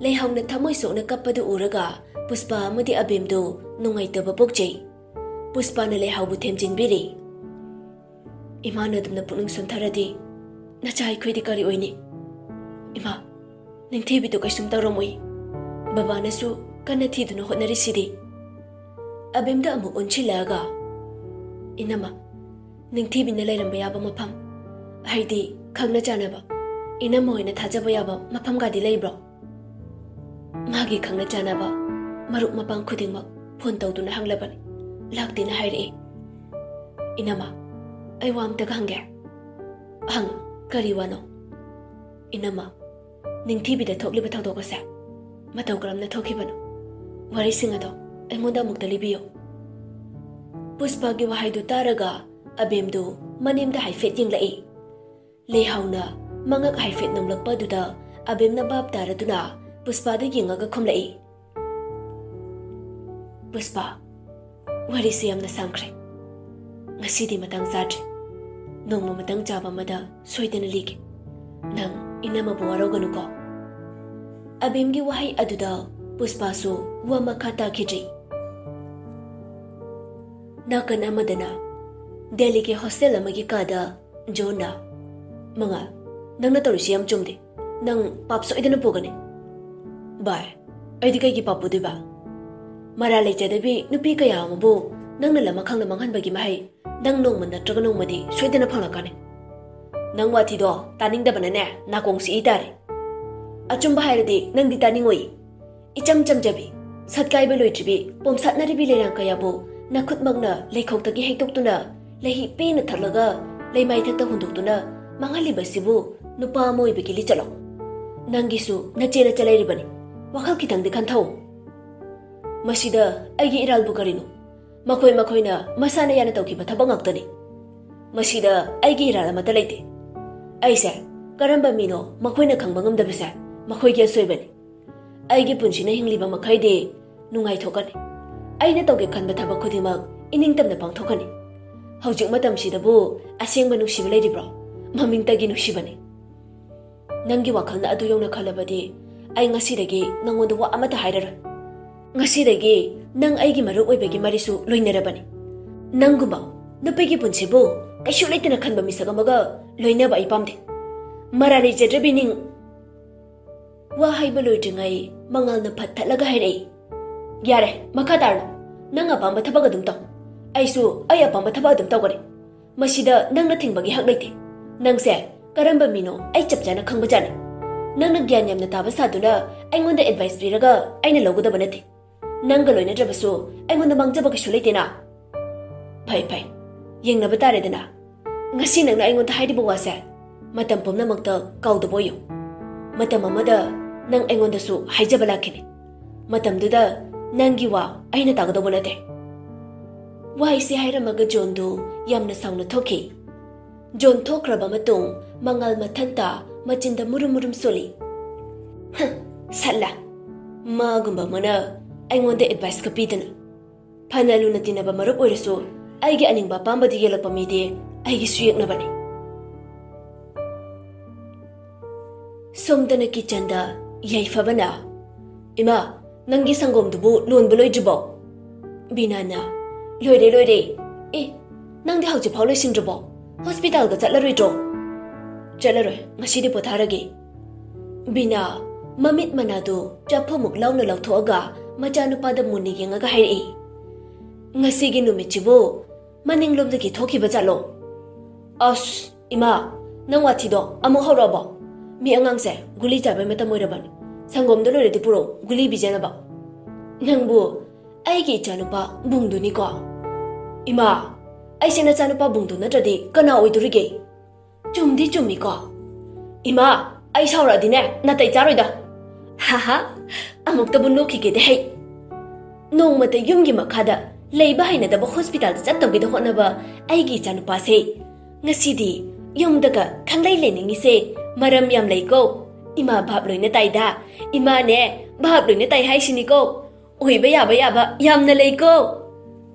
ꯂꯩꯍꯥꯎꯅ ꯊꯃꯣꯏ ꯁꯣꯛꯅ ꯀꯞꯄꯗꯨ ꯎꯔꯒ ꯄꯨꯁꯄꯥ ꯑꯃꯗꯤ ꯑꯕꯦꯝꯗꯨ ꯅꯨꯡꯉꯥꯏꯇꯕ ꯄꯣꯛꯆꯩ꯫ ꯄꯨꯁꯄꯥꯅ ꯂꯩꯍꯥꯎꯕꯨ ꯊꯦꯝꯖꯤꯟꯕꯤꯔꯤ꯫ "ꯏꯃꯥꯅ ꯑꯗꯨꯝꯅ ꯄꯨꯛꯅꯤꯡ ꯁꯣꯟꯊꯔꯗꯤ ꯅꯆꯥ ꯑꯩꯈꯣꯏꯗꯤ ꯀꯔꯤ ꯑꯣꯏꯅꯤ? ꯏꯃꯥ, ꯅꯤꯡꯊꯤꯕꯤꯗꯨ ꯀꯩꯁꯨꯝ ꯇꯧꯔꯝꯃꯣꯏ꯫ ꯕꯕꯥꯅꯁꯨ ꯀꯟꯅ ꯊꯤꯗꯨꯅ ꯍꯣꯠꯅꯔꯤꯁꯤꯗꯤ꯫" ꯑꯕꯦꯝꯗ ꯑꯃꯨꯛ ꯑꯣꯟꯁꯤꯜꯂꯛꯑꯒ, "ꯏꯅꯝꯃ, ꯅꯤꯡꯊꯤꯕꯤꯅ ꯂꯩꯔꯝꯕ ꯌꯥꯕ ꯃꯐꯝ, ꯍꯥꯏꯗꯤ ꯈꯪꯅ ꯆꯥꯟꯅꯕ, ꯏꯅꯝꯃ ꯍꯣꯏꯅ ꯊꯥꯖꯕ ꯌꯥꯕ ꯃꯐꯝꯒꯗꯤ ꯂꯩꯕ꯭ꯔꯣ? ꯃꯥꯒꯤ ꯈꯪꯅ ꯆꯥꯟꯅꯕ ꯃꯔꯨꯞ ꯃꯄꯥꯡ ꯈꯨꯗꯤꯡꯃꯛ ꯐꯣꯟ ꯇꯧꯗꯨꯅ ꯍꯪꯂꯕꯅꯤ꯫ ꯂꯥꯛꯇꯦꯅ ꯍꯥꯏꯔꯛꯏ꯫ ꯏꯅꯝꯃ, ꯑꯩ ꯋꯥ ꯑꯝꯇꯒ ꯍꯪꯒꯦ꯫ ꯍꯪꯉꯨ, ꯀꯔꯤ ꯋꯥꯅꯣ? ꯏꯅꯝꯃ, ꯅꯤꯡꯊꯤꯕꯤꯗ ꯊꯣꯛꯂꯤꯕ ꯊꯧꯗꯣꯛ ꯑꯁꯦ ꯃꯇꯧ ꯀꯔꯝꯅ ꯊꯣꯛꯈꯤꯕꯅꯣ? ꯋꯥꯔꯤꯁꯤꯡ ꯑꯗꯣ ꯑꯩꯉꯣꯟꯗ ꯑꯃꯨꯛꯇ ꯂꯤꯕꯤꯌꯨ꯫ ꯄꯨꯁꯄꯥꯒꯤ ꯋꯥꯍꯩꯗꯨ ꯇꯥꯔꯒ ꯑꯕꯦꯝꯗꯨ ꯃꯅꯤꯡꯗ ꯍꯥꯏꯐꯦꯠ ꯌꯦꯡꯂꯛꯏ꯫ ꯂꯩꯍꯥꯎꯅ ꯃꯉꯛ ꯍꯥꯏꯐꯦꯠ ꯅꯣꯝꯂꯛꯄ ꯑꯗꯨꯗ ꯑꯕꯦꯝꯅ ꯚꯥꯞ ꯇꯥꯔꯗꯨꯅ ꯄꯨꯁꯄꯥꯗ ꯌꯦꯡꯉꯒ ꯈꯨꯝꯂꯛꯏ꯫ ꯄꯨꯁꯄꯥ, ꯋꯥꯔꯤꯁꯦ ꯌꯥꯝꯅ ꯁꯥꯡꯈ꯭ꯔꯦ꯫ ꯉꯁꯤꯗꯤ ꯃꯇꯥꯡ ꯆꯥꯗ꯭ꯔꯦ꯫ ꯅꯣꯡꯃ ꯃꯇꯥꯡ ꯆꯥꯕ ꯑꯃꯗ ꯁꯣꯏꯗꯅ ꯂꯤꯒꯦ꯫ ꯅꯪ ꯏꯅꯝꯃꯕꯨ ꯋꯥꯔꯧꯒꯅꯨꯀꯣ꯫ ꯑꯕꯦꯝꯒꯤ ꯋꯥꯍꯩ ꯑꯗꯨꯗ ꯄꯨꯁꯄꯥꯁꯨ ꯋꯥ ꯃꯈꯥ ꯇꯥꯈꯤꯗ꯭ꯔꯤ꯫ ꯅꯥꯀꯟ ꯑꯃꯗꯅ ꯗꯦꯜꯂꯤꯒꯤ ꯍꯣꯁꯇꯦꯜ ꯑꯃꯒꯤ ꯀꯥꯗ ꯖꯣꯟꯅ, "ꯃꯉꯥꯜ, ꯅꯪꯅ ꯇꯧꯔꯤꯁꯤ ꯌꯥꯝ ꯆꯨꯝꯗꯦ꯫ ꯅꯪ ꯄꯥꯞ ꯁꯣꯏꯗꯅ ꯄꯨꯒꯅꯤ꯫" "ꯚꯥꯏ, ꯑꯩꯗꯤ ꯀꯩꯒꯤ ꯄꯥꯞ ꯄꯨꯗꯣꯏꯕ? ꯃꯔꯥꯜ ꯂꯩꯖꯗꯕꯤ ꯅꯨꯄꯤ ꯀꯌꯥ ꯑꯃꯕꯨ ꯅꯪꯅ ꯂꯃꯟ ꯈꯪꯅ ꯃꯥꯡꯍꯟꯕꯒꯤ ꯃꯍꯩ ꯅꯪ ꯅꯣꯡꯃ ꯅꯠꯇ꯭ꯔꯒ ꯅꯣꯡꯃꯗꯤ ꯁꯣꯏꯗꯅ ꯐꯪꯂꯛꯀꯅꯤ꯫ ꯅꯪ ꯋꯥꯊꯤꯗꯣ ꯇꯥꯅꯤꯡꯗꯕꯅꯅꯦ ꯅꯥꯀꯣꯡ ꯁꯤꯛꯏ ꯇꯥꯔꯦ꯫ ꯑꯆꯨꯝꯕ ꯍꯥꯏꯔꯗꯤ ꯅꯪꯗꯤ ꯇꯥꯅꯤꯡꯉꯣꯏ꯫ ꯏꯆꯝ ꯆꯝꯖꯕꯤ, ꯁꯛꯀꯥꯏꯕ ꯂꯣꯏꯗ꯭ꯔꯤꯕꯤ, ꯄꯣꯝꯁꯥꯠꯅꯔꯤꯕꯤ ꯂꯩꯔꯥꯡ ꯀꯌꯥꯕꯨ ꯅꯈꯨꯠꯃꯛꯅ ꯂꯩꯈꯣꯛꯇꯒꯤ ꯍꯦꯛꯇꯣꯛꯇꯨꯅ, ꯂꯩꯍꯤ ꯄꯦꯟꯅ ꯊꯛꯂꯒ, ꯂꯩꯃꯥꯏꯊꯛꯇ ꯍꯨꯟꯗꯣꯛꯇꯨꯅ ꯃꯥꯡꯍꯜꯂꯤꯕꯁꯤꯕꯨ ꯅꯨꯄꯥ ꯑꯃ ꯑꯣꯏꯕꯒꯤ ꯂꯤꯆꯠꯂꯣ꯫ ꯅꯪꯒꯤꯁꯨ ꯅꯆꯦ ꯅꯆꯜ ꯂꯩꯔꯤꯕꯅꯤ꯫ ꯋꯥꯈꯜ ꯈꯤꯇꯪꯗꯤ ꯈꯟꯊꯧ꯫ ꯃꯁꯤꯗ ꯑꯩꯒꯤ ꯏꯔꯥꯜꯕꯨ ꯀꯔꯤꯅꯣ? ꯃꯈꯣꯏ ꯃꯈꯣꯏꯅ ꯃꯁꯥꯅ ꯌꯥꯅ ꯇꯧꯈꯤꯕ ꯊꯕꯛ ꯉꯥꯛꯇꯅꯤ꯫ ꯃꯁꯤꯗ ꯑꯩꯒꯤ ꯏꯔꯥꯜ ꯑꯃꯠꯇ ꯂꯩꯇꯦ꯫ ꯑꯩꯁꯦ ꯀꯔꯝꯕ ꯃꯤꯅꯣ ꯃꯈꯣꯏꯅ ꯈꯪꯕ ꯉꯝꯗꯕꯁꯦ ꯃꯈꯣꯏꯒꯤ ꯑꯁꯣꯏꯕꯅꯤ꯫ ꯑꯩꯒꯤ ꯄꯨꯟꯁꯤꯅ ꯍꯤꯡꯂꯤꯕ ꯃꯈꯩꯗꯤ ꯅꯨꯡꯉꯥꯏꯊꯣꯛꯀꯅꯤ꯫ ꯑꯩꯅ ꯇꯧꯒꯦ ꯈꯟꯕ ꯊꯕꯛ ꯈꯨꯗꯤꯡꯃꯛ ꯏꯅꯤꯡꯇꯝꯅ ꯄꯥꯡꯊꯣꯛꯀꯅꯤ꯫ ꯍꯧꯖꯤꯛ ꯃꯇꯝꯁꯤꯗꯕꯨ ꯑꯁꯦꯡꯕ ꯅꯨꯡꯁꯤꯕ ꯂꯩꯔꯤꯕ꯭ꯔꯣ? ꯃꯃꯤꯡꯇꯒꯤ ꯅꯨꯡꯁꯤꯕꯅꯤ꯫ ꯅꯪꯒꯤ ꯋꯥꯈꯜꯅ ꯑꯗꯨ ꯌꯧꯅ ꯈꯜꯂꯕꯗꯤ ꯑꯩ ꯉꯁꯤꯗꯒꯤ ꯅꯪꯉꯣꯟꯗ ꯋꯥ ꯑꯃꯠꯇ ꯍꯥꯏꯔꯔꯣꯏ꯫ ꯉꯁꯤꯗꯒꯤ ꯅꯪ ꯑꯩꯒꯤ ꯃꯔꯨꯞ ꯑꯣꯏꯕꯒꯤ ꯃꯔꯤꯁꯨ ꯂꯣꯏꯅꯔꯕꯅꯤ꯫ ꯅꯪꯒꯨꯝꯕ ꯅꯨꯄꯤꯒꯤ ꯄꯨꯟꯁꯤꯕꯨ ꯀꯩꯁꯨ ꯂꯩꯇꯅ ꯈꯟꯕ ꯃꯤꯁꯛ ꯑꯃꯒ ꯂꯣꯏꯅꯕ ꯑꯩ ꯄꯥꯝꯗꯦ꯫ ꯃꯔꯥ ꯂꯩꯖꯗ꯭ꯔꯕꯤ ꯅꯤꯡ꯫ ꯋꯥ ꯍꯥꯏꯕ ꯂꯣꯏꯗ꯭ꯔꯤꯉꯩ ꯃꯉꯥꯜꯅ ꯐꯠ ꯊꯠꯂꯒ ꯍꯥꯏꯔꯛꯏ, "ꯌꯥꯔꯦ, ꯃꯈꯥ ꯇꯥꯔꯅꯨ꯫ ꯅꯪ ꯑꯄꯥꯝꯕ ꯊꯕꯛ ꯑꯗꯨꯝ ꯇꯧ꯫ ꯑꯩꯁꯨ ꯑꯩ ꯑꯄꯥꯝꯕ ꯊꯕꯛ ꯑꯗꯨꯝ ꯇꯧꯒꯅꯤ꯫ ꯃꯁꯤꯗ ꯅꯪꯅ ꯊꯤꯡꯕꯒꯤ ꯍꯛ ꯂꯩꯇꯦ꯫ ꯅꯪꯁꯦ ꯀꯔꯝꯕ ꯃꯤꯅꯣ ꯑꯩ ꯆꯞ ꯆꯥꯅ ꯈꯪꯕꯖꯥꯠꯅꯤ꯫ ꯅꯪꯅ ꯒ꯭ꯌꯥꯟ ꯌꯥꯝꯅ ꯇꯥꯕ ꯁꯥꯗꯨꯅ ꯑꯩꯉꯣꯟꯗ ꯑꯦꯗꯚꯥꯏꯁ ꯄꯤꯔꯒ ꯑꯩꯅ ꯂꯧꯒꯗꯕ ꯅꯠꯇꯦ꯫ ꯅꯪꯒ ꯂꯣꯏꯅꯗ꯭ꯔꯕꯁꯨ ꯑꯩꯉꯣꯟꯗ ꯃꯥꯡꯖꯕ ꯀꯩꯁꯨ ꯂꯩꯇꯦꯅ꯫ ꯐꯩ ꯐꯩ, ꯌꯦꯡꯅꯕ ꯇꯥꯔꯦꯗꯅ꯫ ꯉꯁꯤ ꯅꯪꯅ ꯑꯩꯉꯣꯟꯗ ꯍꯥꯏꯔꯤꯕ ꯋꯥꯁꯦ ꯃꯇꯝ ꯄꯨꯝꯅꯃꯛꯇ ꯀꯥꯎꯗꯕ ꯑꯣꯏꯌꯨ꯫ ꯃꯇꯝ ꯑꯃꯗ ꯅꯪ ꯑꯩꯉꯣꯟꯗꯁꯨ ꯍꯥꯏꯖꯕ ꯂꯥꯛꯈꯤꯅꯤ꯫ ꯃꯇꯝꯗꯨꯗ ꯅꯪꯒꯤ ꯋꯥ ꯑꯩꯅ ꯇꯥꯒꯗꯧꯕ ꯅꯠꯇꯦ꯫ ꯋꯥꯍꯩꯁꯤ ꯍꯥꯏꯔꯝꯃꯒ ꯖꯣꯟꯗꯨ ꯌꯥꯝꯅ ꯁꯥꯎꯅ ꯊꯣꯛꯈꯤ꯫ ꯖꯣꯟ ꯊꯣꯛꯈ꯭ꯔꯕ ꯃꯇꯨꯡ ꯃꯉꯥꯜ ꯃꯊꯟꯇ ꯃꯆꯤꯟꯗ ꯃꯨꯔꯨꯝ ꯃꯨꯔꯨꯝ ꯁꯣꯜꯂꯤ꯫ "ꯍ, ꯁꯠꯂꯥ, ꯃꯥꯒꯨꯝꯕ ꯑꯃꯅ ꯑꯩꯉꯣꯟꯗ ꯑꯦꯗꯚꯥꯏꯁꯀ ꯄꯤꯗꯅ꯫ ꯐꯅ ꯂꯨꯅ ꯇꯤꯟꯅꯕ ꯃꯔꯨꯞ ꯑꯣꯏꯔꯁꯨ ꯑꯩꯒꯤ ꯑꯅꯤꯡꯕ ꯑꯄꯥꯝꯕꯗꯤ ꯌꯦꯜꯂꯛꯄ ꯃꯤꯗꯤ ꯑꯩꯒꯤ ꯁꯨꯌꯦꯛꯅꯕꯅꯤ꯫" ꯁꯣꯝꯗꯅ ꯀꯤꯆꯟꯗ ꯌꯥꯏꯐꯕꯅ, "ꯏꯃꯥ, ꯅꯪꯒꯤ ꯁꯪꯒꯣꯝꯗꯨꯕꯨ ꯂꯣꯟꯕ ꯂꯣꯏꯗ꯭ꯔꯤꯕꯣ?" ꯕꯤꯅꯥꯅ, "ꯂꯣꯏꯔꯦ, ꯂꯣꯏꯔꯦ꯫ ꯑꯦ, ꯅꯪꯗꯤ ꯍꯧꯖꯤꯛꯐꯥꯎ ꯂꯣꯏꯁꯤꯟꯗ꯭ꯔꯕꯣ? ꯍꯣꯁꯄꯤꯇꯥꯜꯒ ꯆꯠꯂꯔꯣꯏꯗ꯭ꯔꯣ?" "ꯆꯠꯂꯔꯣꯏ, ꯉꯁꯤꯗꯤ ꯄꯣꯊꯥꯔꯒꯦ꯫" ꯕꯤꯅꯥ ꯃꯃꯤꯠ ꯃꯅꯥꯗꯨ ꯆꯐꯨꯃꯨꯛ ꯂꯥꯎꯅ ꯂꯧꯊꯣꯛꯑꯒ ꯃꯆꯥꯅꯨꯄꯥꯗ ꯃꯨꯟꯅ ꯌꯦꯡꯉꯒ ꯍꯥꯏꯔꯛꯏ꯫ "ꯉꯁꯤꯒꯤ ꯅꯨꯃꯤꯠꯁꯤꯕꯨ ꯃꯅꯤꯡꯂꯣꯝꯗꯒꯤ ꯊꯣꯛꯈꯤꯕ ꯖꯥꯠꯂꯣ?" "ꯑꯁ, ꯏꯃꯥ, ꯅꯪ ꯋꯥꯊꯤꯗꯣ ꯑꯃꯨꯛ ꯍꯧꯔꯛꯑꯕꯣ? ꯃꯤ ꯑꯉꯥꯡꯁꯦ ꯒꯨꯂꯤ ꯆꯥꯕꯩ ꯃꯇꯝ ꯑꯣꯏꯔꯕꯅꯤ꯫ ꯁꯪꯒꯣꯝꯗꯣ ꯂꯣꯏꯔꯗꯤ ꯄꯨꯔꯛꯑꯣ, ꯒꯨꯂꯤ ꯄꯤꯖꯅꯕ꯫" "ꯅꯪꯕꯨ ꯑꯩꯒꯤ ꯏꯆꯥꯅꯨꯄꯥ ꯕꯨꯡꯗꯨꯅꯤꯀꯣ?" "ꯏꯃꯥ, ꯑꯩꯁꯦ ꯅꯆꯥꯅꯨꯄꯥ ꯕꯨꯡꯗꯨ ꯅꯠꯇ꯭ꯔꯗꯤ ꯀꯅꯥ ꯑꯣꯏꯗꯣꯔꯤꯒꯦ?" "ꯆꯨꯝꯗꯤ ꯆꯨꯝꯃꯤꯀꯣ꯫ ꯏꯃꯥ, ꯑꯩ ꯁꯥꯎꯔꯛꯑꯗꯤꯅꯦ ꯅꯥꯇꯩ ꯆꯥꯔꯣꯏꯗ꯫" "ꯍꯥꯍꯥ, ꯑꯃꯨꯛꯇꯕꯨ ꯅꯣꯛꯈꯤꯒꯦꯗꯦ ꯍꯩ꯫ ꯅꯣꯡꯃꯇ ꯌꯨꯝꯒꯤ ꯃꯈꯥꯗ ꯂꯩꯕ ꯍꯩꯅꯗꯕ ꯍꯣꯁꯄꯤꯇꯥꯜꯗ ꯆꯠꯇꯧꯒꯦꯗ ꯍꯣꯠꯅꯕ ꯑꯩꯒꯤ ꯏꯆꯥꯅꯨꯄꯥꯁꯦ ꯉꯁꯤꯗꯤ ꯌꯨꯝꯗꯒ ꯈꯪꯂꯩ ꯂꯩꯅꯤꯡꯉꯤꯁꯦ ꯃꯔꯝ ꯌꯥꯝ ꯂꯩꯀꯣ꯫ ꯏꯃꯥ ꯚꯥꯞ ꯂꯣꯏꯅ ꯇꯥꯏꯗ꯫ ꯏꯃꯥꯅꯦ, ꯚꯥꯞ ꯂꯣꯏꯅ ꯇꯥꯏ ꯍꯥꯏꯁꯤꯅꯤꯀꯣ꯫ ꯑꯣꯏꯕ ꯌꯥꯕ ꯌꯥꯕ ꯌꯥꯝꯅ ꯂꯩꯀꯣ꯫"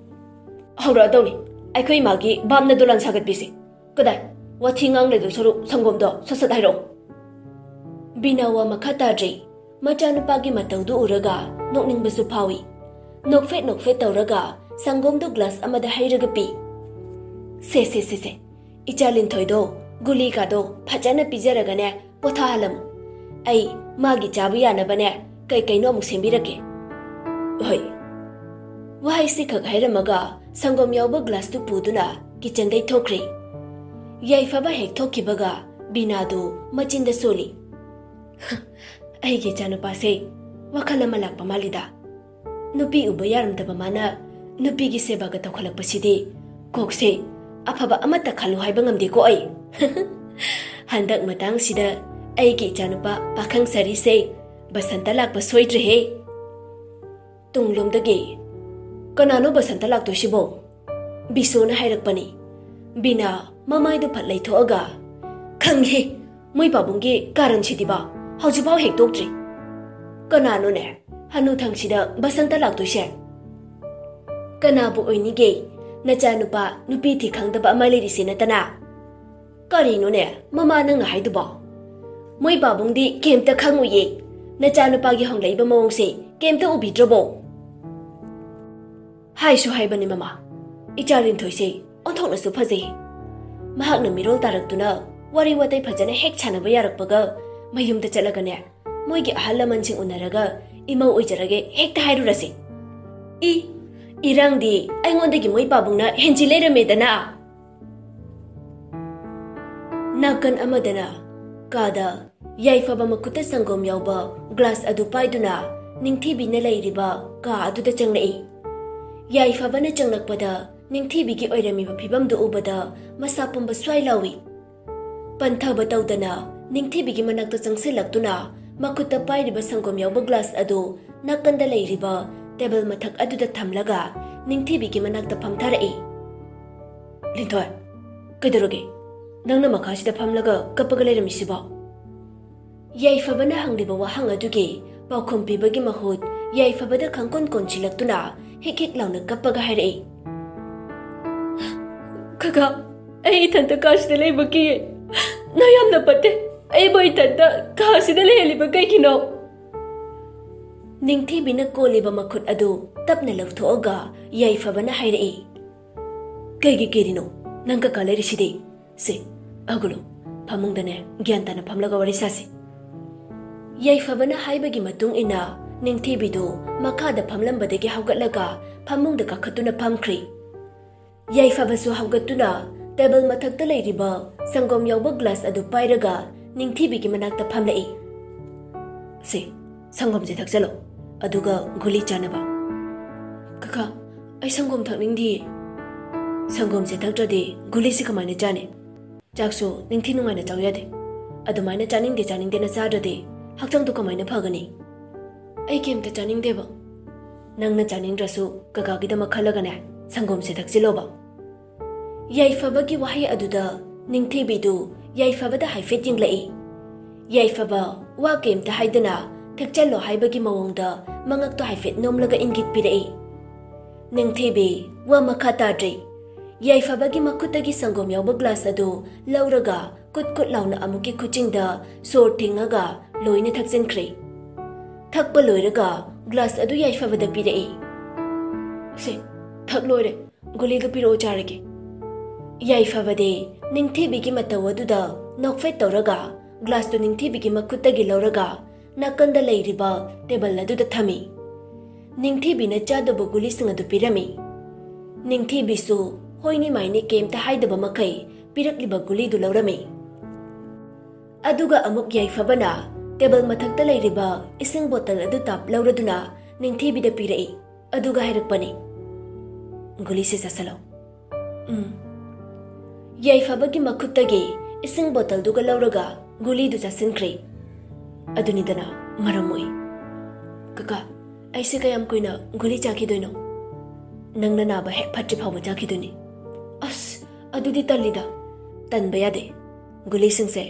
"ꯍꯧꯔꯛꯑꯗꯧꯅꯤ ꯑꯩꯈꯣꯏ ꯏꯃꯥꯒꯤ ꯚꯥꯞꯅ ꯗꯣꯂꯥꯟ ꯁꯥꯒꯠꯄꯤꯁꯦ꯫ ꯀꯗꯥꯏ, ꯋꯥꯊꯤ ꯉꯥꯡ ꯂꯩꯗꯧ ꯁꯔꯨꯛ ꯁꯪꯒꯣꯝꯗꯣ ꯁꯠ ꯁꯠ ꯍꯥꯏꯔꯛꯑꯣ꯫" ꯕꯤꯅꯥ ꯋꯥ ꯃꯈꯥ ꯇꯥꯗ꯭ꯔꯦ꯫ ꯃꯆꯥꯅꯨꯄꯥꯒꯤ ꯃꯇꯧꯗꯨ ꯎꯔꯒ ꯅꯣꯛꯅꯤꯡꯕꯁꯨ ꯐꯥꯎꯏ꯫ ꯅꯣꯛꯐꯦꯠ ꯅꯣꯛꯐꯦꯠ ꯇꯧꯔꯒ ꯁꯪꯒꯣꯝꯗꯨ ꯒ꯭ꯂꯥꯁ ꯑꯃꯗ ꯍꯩꯔꯒ ꯄꯤ꯫ "ꯁꯦ, ꯁꯦ, ꯁꯦ, ꯁꯦ, ꯏꯆꯥ ꯂꯤꯟꯊꯣꯏꯗꯣ ꯒꯨꯂꯤꯒꯗꯣ ꯐꯖꯅ ꯄꯤꯖꯔꯒꯅꯦ ꯄꯣꯊꯥꯍꯜꯂꯝꯃꯨ꯫ ꯑꯩ ꯃꯥꯒꯤ ꯆꯥꯕ ꯌꯥꯅꯕꯅꯦ ꯀꯩ ꯀꯩꯅꯣ ꯑꯃꯨꯛ ꯁꯦꯝꯕꯤꯔꯛꯀꯦ꯫" "ꯍꯣꯏ꯫" ꯋꯥꯍꯩꯁꯤ ꯈꯛ ꯍꯥꯏꯔꯝꯃꯒ ꯁꯪꯒꯣꯝ ꯌꯥꯎꯕ ꯒ꯭ꯂꯥꯁꯇꯨ ꯄꯨꯗꯨꯅ ꯀꯤꯆꯟꯗꯩ ꯊꯣꯛꯈ꯭ꯔꯦ꯫ ꯌꯥꯏꯐꯕ ꯍꯦꯛ ꯊꯣꯛꯈꯤꯕꯒ ꯕꯤꯅꯥꯗꯨ ꯃꯆꯤꯟꯗ ꯁꯣꯜꯂꯤ꯫ "ꯑꯩꯒꯤ ꯏꯆꯥꯅꯨꯄꯥꯁꯦ ꯋꯥꯈꯜ ꯑꯃ ꯂꯥꯛꯄ ꯃꯥꯜꯂꯤꯗ꯫ ꯅꯨꯄꯤ ꯎꯕ ꯌꯥꯔꯝꯗꯕ ꯃꯥꯅ ꯅꯨꯄꯤꯒꯤ ꯁꯦꯕꯥꯒ ꯇꯧꯈꯠꯂꯛꯄꯁꯤꯗꯤ ꯀꯣꯛꯁꯦ ꯑꯐꯕ ꯑꯃꯠꯇ ꯈꯜꯂꯨ ꯍꯥꯏꯕ ꯉꯝꯗꯦꯀꯣ ꯑꯩ꯫ ꯍꯟꯗꯛ ꯃꯇꯥꯡꯁꯤꯗ ꯑꯩꯒꯤ ꯏꯆꯥꯅꯨꯄꯥ ꯄꯥꯈꯪ ꯁꯥꯔꯤꯁꯦ ꯕꯁꯟꯇ ꯂꯥꯛꯄ ꯁꯣꯏꯗ꯭ꯔꯦꯍꯦ꯫ ꯇꯨꯡꯂꯣꯝꯗꯒꯤ, "ꯀꯅꯥꯅꯣ ꯕꯁꯟꯇ ꯂꯥꯛꯇꯣꯏꯁꯤꯕꯣ?" ꯕꯤꯁꯣꯅ ꯍꯥꯏꯔꯛꯄꯅꯤ꯫ ꯕꯤꯅꯥ ꯃꯃꯥꯏꯗꯨ ꯐꯠ ꯂꯩꯊꯣꯛꯑꯒ, "ꯈꯪꯉꯦ, ꯃꯣꯏ ꯄꯥꯕꯨꯡꯒꯤ ꯀꯥꯔꯟꯁꯤꯗꯤꯕ ꯍꯧꯖꯤꯛꯐꯥꯎ ꯍꯦꯛ ꯇꯣꯛꯇ꯭ꯔꯤ꯫ ꯀꯅꯥꯅꯣꯅꯦ ꯍꯅꯨꯊꯪꯁꯤꯗ ꯕꯁꯟꯇ ꯂꯥꯛꯇꯣꯏꯁꯦ? ꯀꯅꯥꯕꯨ ꯑꯣꯏꯅꯤꯒꯦ? ꯅꯆꯥꯅꯨꯄꯥ ꯅꯨꯄꯤ ꯊꯤ ꯈꯪꯗꯕ ꯑꯃ ꯂꯩꯔꯤꯁꯦ ꯅꯠꯇꯅ?" "ꯀꯔꯤꯅꯣꯅꯦ ꯃꯃꯥ ꯅꯪꯅ ꯍꯥꯏꯗꯨꯕꯣ? ꯃꯣꯏ ꯄꯥꯕꯨꯡꯗꯤ ꯀꯩꯝꯇ ꯈꯪꯉꯨꯏꯌꯦ꯫ ꯅꯆꯥꯅꯨꯄꯥꯒꯤ ꯍꯣꯡꯂꯛꯏꯕ ꯃꯑꯣꯡꯁꯦ ꯀꯩꯝꯇ ꯎꯕꯤꯗ꯭ꯔꯕꯣ?" "ꯍꯥꯏꯁꯨ ꯍꯥꯏꯕꯅꯤ ꯃꯃꯥ, ꯏꯆꯥ ꯂꯤꯟꯊꯣꯏꯁꯦ ꯑꯣꯟꯊꯣꯛꯅꯁꯨ ꯐꯖꯩ꯫ ꯃꯍꯥꯛꯅ ꯃꯤꯔꯣꯜ ꯇꯥꯔꯛꯇꯨꯅ ꯋꯥꯔꯤ ꯋꯥꯇꯥꯏ ꯐꯖꯅ ꯍꯦꯛ ꯁꯥꯟꯅꯕ ꯌꯥꯔꯛꯄꯒ ꯃꯌꯨꯝꯗ ꯆꯠꯂꯒꯅꯦ, ꯃꯣꯏꯒꯤ ꯑꯍꯜ ꯂꯃꯟꯁꯤꯡ ꯎꯅꯔꯒ ꯏꯃꯧ ꯑꯣꯏꯖꯔꯒꯦ ꯍꯦꯛꯇ ꯍꯥꯏꯔꯨꯔꯁꯤ꯫ ꯏ, ꯏꯔꯥꯡꯗꯤ ꯑꯩꯉꯣꯟꯗꯒꯤ ꯃꯣꯏ ꯄꯥꯕꯨꯡꯅ ꯍꯦꯟꯖꯤꯜ ꯂꯩꯔꯝꯃꯦꯗꯅ!" ꯅꯥꯀꯟ ꯑꯃꯗꯅ ꯀꯥꯗ ꯌꯥꯏꯐꯕ ꯃꯈꯨꯠꯇ ꯁꯪꯒꯣꯝ ꯌꯥꯎꯕ ꯒ꯭ꯂꯥꯁ ꯑꯗꯨ ꯄꯥꯏꯗꯨꯅ ꯅꯤꯡꯊꯤꯕꯤꯅ ꯂꯩꯔꯤꯕ ꯀꯥ ꯑꯗꯨꯗ ꯆꯪꯂꯛꯏ꯫ ꯌꯥꯏꯐꯕꯅ ꯆꯪꯂꯛꯄꯗ ꯅꯤꯡꯊꯤꯕꯤꯒꯤ ꯑꯣꯏꯔꯝꯃꯤꯕ ꯐꯤꯕꯝꯗꯨ ꯎꯕꯗ ꯃꯁꯥ ꯄꯨꯝꯕ ꯁ꯭ꯋꯥꯏ ꯂꯥꯎꯏ꯫ ꯄꯟꯊꯕ ꯇꯧꯗꯅ ꯅꯤꯡꯊꯤꯕꯤꯒꯤ ꯃꯅꯥꯛꯇ ꯆꯪꯁꯤꯜꯂꯛꯇꯨꯅ ꯃꯈꯨꯠꯇ ꯄꯥꯏꯔꯤꯕ ꯁꯪꯒꯣꯝ ꯌꯥꯎꯕ ꯒ꯭ꯂꯥꯁ ꯑꯗꯨ ꯅꯥꯀꯟꯗ ꯂꯩꯔꯤꯕ ꯇꯦꯕꯜ ꯃꯊꯛ ꯑꯗꯨꯗ ꯊꯝꯂꯒ ꯅꯤꯡꯊꯤꯕꯤꯒꯤ ꯃꯅꯥꯛꯇ ꯐꯝꯊꯔꯛꯏ꯫ "ꯂꯤꯟꯊꯣꯏ, ꯀꯩꯗꯧꯔꯒꯦ? ꯅꯪꯅ ꯃꯈꯥꯁꯤꯗ ꯐꯝꯂꯒ ꯀꯞꯄꯒ ꯂꯩꯔꯝꯃꯤꯁꯤꯕꯣ?" ꯌꯥꯏꯐꯕꯅ ꯍꯪꯂꯤꯕ ꯋꯥꯍꯪ ꯑꯗꯨꯒꯤ ꯄꯥꯎꯈꯨꯝ ꯄꯤꯕꯒꯤ ꯃꯍꯨꯠ ꯌꯥꯏꯐꯕꯗ ꯈꯪꯀꯣꯟ ꯀꯣꯟꯁꯤꯜꯂꯛꯇꯨꯅ ꯍꯤꯛ ꯍꯤꯛ ꯂꯥꯎꯅ ꯀꯞꯄꯒ ꯍꯥꯏꯔꯛꯏ꯫ "ꯀꯀꯥ, ꯑꯩ ꯏꯊꯟꯇ ꯀꯥꯁꯤꯗ ꯂꯩꯕ ꯀꯤꯌꯦ꯫ ꯅꯪ ꯌꯥꯝꯅ ꯐꯠꯇꯦ꯫ ꯑꯩꯕꯨ ꯏꯊꯟꯇ ꯀꯥꯁꯤꯗ ꯂꯩꯍꯜꯂꯤꯕ ꯀꯩꯒꯤꯅꯣ?" ꯅꯤꯡꯊꯤꯕꯤꯅ ꯀꯣꯜꯂꯤꯕ ꯃꯈꯨꯠ ꯑꯗꯨ ꯇꯞꯅ ꯂꯧꯊꯣꯛꯑꯒ ꯌꯥꯏꯐꯕꯅ ꯍꯥꯏꯔꯛꯏ꯫ "ꯀꯩꯒꯤ ꯀꯤꯔꯤꯅꯣ? ꯅꯪ ꯀꯀꯥ ꯂꯩꯔꯤꯁꯤꯗꯤ꯫ ꯁꯦ, ꯍꯧꯒꯠꯂꯣ꯫ ꯐꯃꯨꯡꯗꯅꯦ, ꯒ꯭ꯌꯥꯟ ꯇꯥꯅ ꯐꯝꯂꯒ ꯋꯥꯔꯤ ꯁꯥꯁꯤ꯫" ꯌꯥꯏꯐꯕꯅ ꯍꯥꯏꯕꯒꯤ ꯃꯇꯨꯡ ꯏꯟꯅ ꯅꯤꯡꯊꯤꯕꯤꯗꯨ ꯃꯈꯥꯗ ꯐꯝꯂꯝꯕꯗꯒꯤ ꯍꯧꯒꯠꯂꯒ ꯐꯃꯨꯡꯗ ꯀꯥꯈꯠꯇꯨꯅ ꯐꯝꯈ꯭ꯔꯤ꯫ ꯌꯥꯏꯐꯕꯁꯨ ꯍꯧꯒꯠꯇꯨꯅ ꯇꯦꯕꯜ ꯃꯊꯛꯇ ꯂꯩꯔꯤꯕ ꯁꯪꯒꯣꯝ ꯌꯥꯎꯕ ꯒ꯭ꯂꯥꯁ ꯑꯗꯨ ꯄꯥꯏꯔꯒ ꯅꯤꯡꯊꯤꯕꯤꯒꯤ ꯃꯅꯥꯛꯇ ꯐꯝꯂꯛꯏ꯫ "ꯁꯦ, ꯁꯪꯒꯣꯝꯁꯦ ꯊꯛꯆꯜꯂꯣ, ꯑꯗꯨꯒ ꯒꯨꯂꯤ ꯆꯥꯅꯕ꯫ ꯀꯀꯥ, ꯑꯩ ꯁꯪꯒꯣꯝ ꯊꯛꯅꯤꯡꯗꯤꯌꯦ꯫ ꯁꯪꯒꯣꯝꯁꯦ ꯊꯛꯇ꯭ꯔꯗꯤ ꯒꯨꯂꯤꯁꯤ ꯀꯃꯥꯏꯅ ꯆꯥꯅꯤ? ꯆꯥꯛꯁꯨ ꯅꯤꯡꯊꯤ ꯅꯨꯡꯉꯥꯏꯅ ꯆꯥꯎ ꯌꯥꯗꯦ꯫ ꯑꯗꯨꯃꯥꯏꯅ ꯆꯥꯅꯤꯡꯗꯦ ꯆꯥꯅꯤꯡꯗꯦꯅ ꯆꯥꯗ꯭ꯔꯗꯤ ꯍꯛꯆꯥꯡꯗꯣ ꯀꯃꯥꯏꯅ ꯐꯒꯅꯤ?" "ꯑꯩ ꯀꯩꯝꯇ ꯆꯥꯅꯤꯡꯗꯦꯕ꯫ ꯅꯪꯅ ꯆꯥꯅꯤꯡꯗ꯭ꯔꯁꯨ ꯀꯀꯥꯒꯤꯗꯃꯛ ꯈꯜꯂꯒꯅꯦ, ꯁꯪꯒꯣꯝꯁꯦ ꯊꯛꯆꯤꯜꯂꯣꯕ꯫" ꯌꯥꯏꯐꯕꯒꯤ ꯋꯥꯍꯩ ꯑꯗꯨꯗ ꯅꯤꯡꯊꯤꯕꯤꯗꯨ ꯌꯥꯏꯐꯕꯗ ꯍꯥꯏꯐꯦꯠ ꯌꯦꯡꯂꯛꯏ꯫ ꯌꯥꯏꯐꯕ ꯋꯥ ꯀꯩꯝꯇ ꯍꯥꯏꯗꯅ ꯊꯛꯆꯜꯂꯣ ꯍꯥꯏꯕꯒꯤ ꯃꯑꯣꯡꯗ ꯃꯉꯛꯇꯣ ꯍꯥꯏꯐꯦꯠ ꯅꯣꯝꯂꯒ ꯏꯪꯒꯤꯠ ꯄꯤꯔꯛꯏ꯫ ꯅꯤꯡꯊꯤꯕꯤ ꯋꯥ ꯃꯈꯥ ꯇꯥꯗ꯭ꯔꯤ꯫ ꯌꯥꯏꯐꯕꯒꯤ ꯃꯈꯨꯠꯇꯒꯤ ꯁꯪꯒꯣꯝ ꯌꯥꯎꯕ ꯒ꯭ꯂꯥꯁ ꯑꯗꯨ ꯂꯧꯔꯒ ꯀꯨꯠ ꯀꯨꯠ ꯂꯥꯎꯅ ꯑꯃꯨꯛꯀꯤ ꯈꯨꯆꯤꯡꯗ ꯁꯣꯔ ꯊꯤꯡꯉꯒ ꯂꯣꯏꯅ ꯊꯛꯆꯤꯟꯈ꯭ꯔꯦ꯫ ꯊꯛꯄ ꯂꯣꯏꯔꯒ ꯒ꯭ꯂꯥꯁ ꯑꯗꯨ ꯌꯥꯏꯐꯕꯗ ꯄꯤꯔꯛꯏ꯫ "ꯁꯦ, ꯊꯛ ꯂꯣꯏꯔꯦ꯫ ꯒꯨꯂꯤꯗꯨ ꯄꯤꯔꯛꯑꯣ, ꯆꯥꯔꯒꯦ꯫" ꯌꯥꯏꯐꯕꯗꯤ ꯅꯤꯡꯊꯤꯕꯤꯒꯤ ꯃꯇꯧ ꯑꯗꯨꯗ ꯅꯣꯛꯐꯦꯠ ꯇꯧꯔꯒ ꯒ꯭ꯂꯥꯁꯇꯨ ꯅꯤꯡꯊꯤꯕꯤꯒꯤ ꯃꯈꯨꯠꯇꯒꯤ ꯂꯧꯔꯒ ꯅꯥꯀꯟꯗ ꯂꯩꯔꯤꯕ ꯇꯦꯕꯜ ꯑꯗꯨꯗ ꯊꯝꯃꯤ꯫ ꯅꯤꯡꯊꯤꯕꯤꯅ ꯆꯥꯗꯧꯕ ꯒꯨꯂꯤꯁꯤꯡ ꯑꯗꯨ ꯄꯤꯔꯝꯃꯤ꯫ ꯅꯤꯡꯊꯤꯕꯤꯁꯨ ꯍꯣꯏꯅꯤ ꯃꯥꯏꯅꯤ ꯀꯩꯝꯇ ꯍꯥꯏꯗꯕ ꯃꯈꯩ ꯄꯤꯔꯛꯂꯤꯕ ꯒꯨꯂꯤꯗꯨ ꯂꯧꯔꯝꯃꯤ꯫ ꯑꯗꯨꯒ ꯑꯃꯨꯛ ꯌꯥꯏꯐꯕꯅ ꯇꯦꯕꯜ ꯃꯊꯛꯇ ꯂꯩꯔꯤꯕ ꯏꯁꯤꯡ ꯕꯣꯇꯜ ꯑꯗꯨ ꯇꯥꯞ ꯂꯧꯔꯗꯨꯅ ꯅꯤꯡꯊꯤꯕꯤꯗ ꯄꯤꯔꯛꯏ꯫ ꯑꯗꯨꯒ ꯍꯥꯏꯔꯛꯄꯅꯤ, "ꯒꯨꯂꯤꯁꯦ ꯆꯥꯁꯤꯜꯂꯣ꯫" ꯎꯝ꯫ ꯌꯥꯏꯐꯕꯒꯤ ꯃꯈꯨꯠꯇꯒꯤ ꯏꯁꯤꯡ ꯕꯣꯇꯜꯗꯨꯒ ꯂꯧꯔꯒ ꯒꯨꯂꯤꯗꯨ ꯆꯥꯁꯤꯟꯈ꯭ꯔꯦ꯫ ꯑꯗꯨꯅꯤꯗꯅ ꯃꯔꯝ ꯑꯣꯏ꯫ "ꯀꯀꯥ, ꯑꯩꯁꯦ ꯀꯌꯥꯝ ꯀꯨꯏꯅ ꯒꯨꯂꯤ ꯆꯥꯈꯤꯗꯣꯏꯅꯣ?" "ꯅꯪꯅ ꯅꯥꯕ ꯍꯦꯛ ꯐꯠꯇ꯭ꯔꯤ ꯐꯥꯎꯕ ꯆꯥꯈꯤꯗꯣꯏꯅꯤ꯫" "ꯑꯁ, ꯑꯗꯨꯗꯤ ꯇꯜꯂꯤꯗ꯫" "ꯇꯟꯕ ꯌꯥꯗꯦ꯫ ꯒꯨꯂꯤꯁꯤꯡꯁꯦ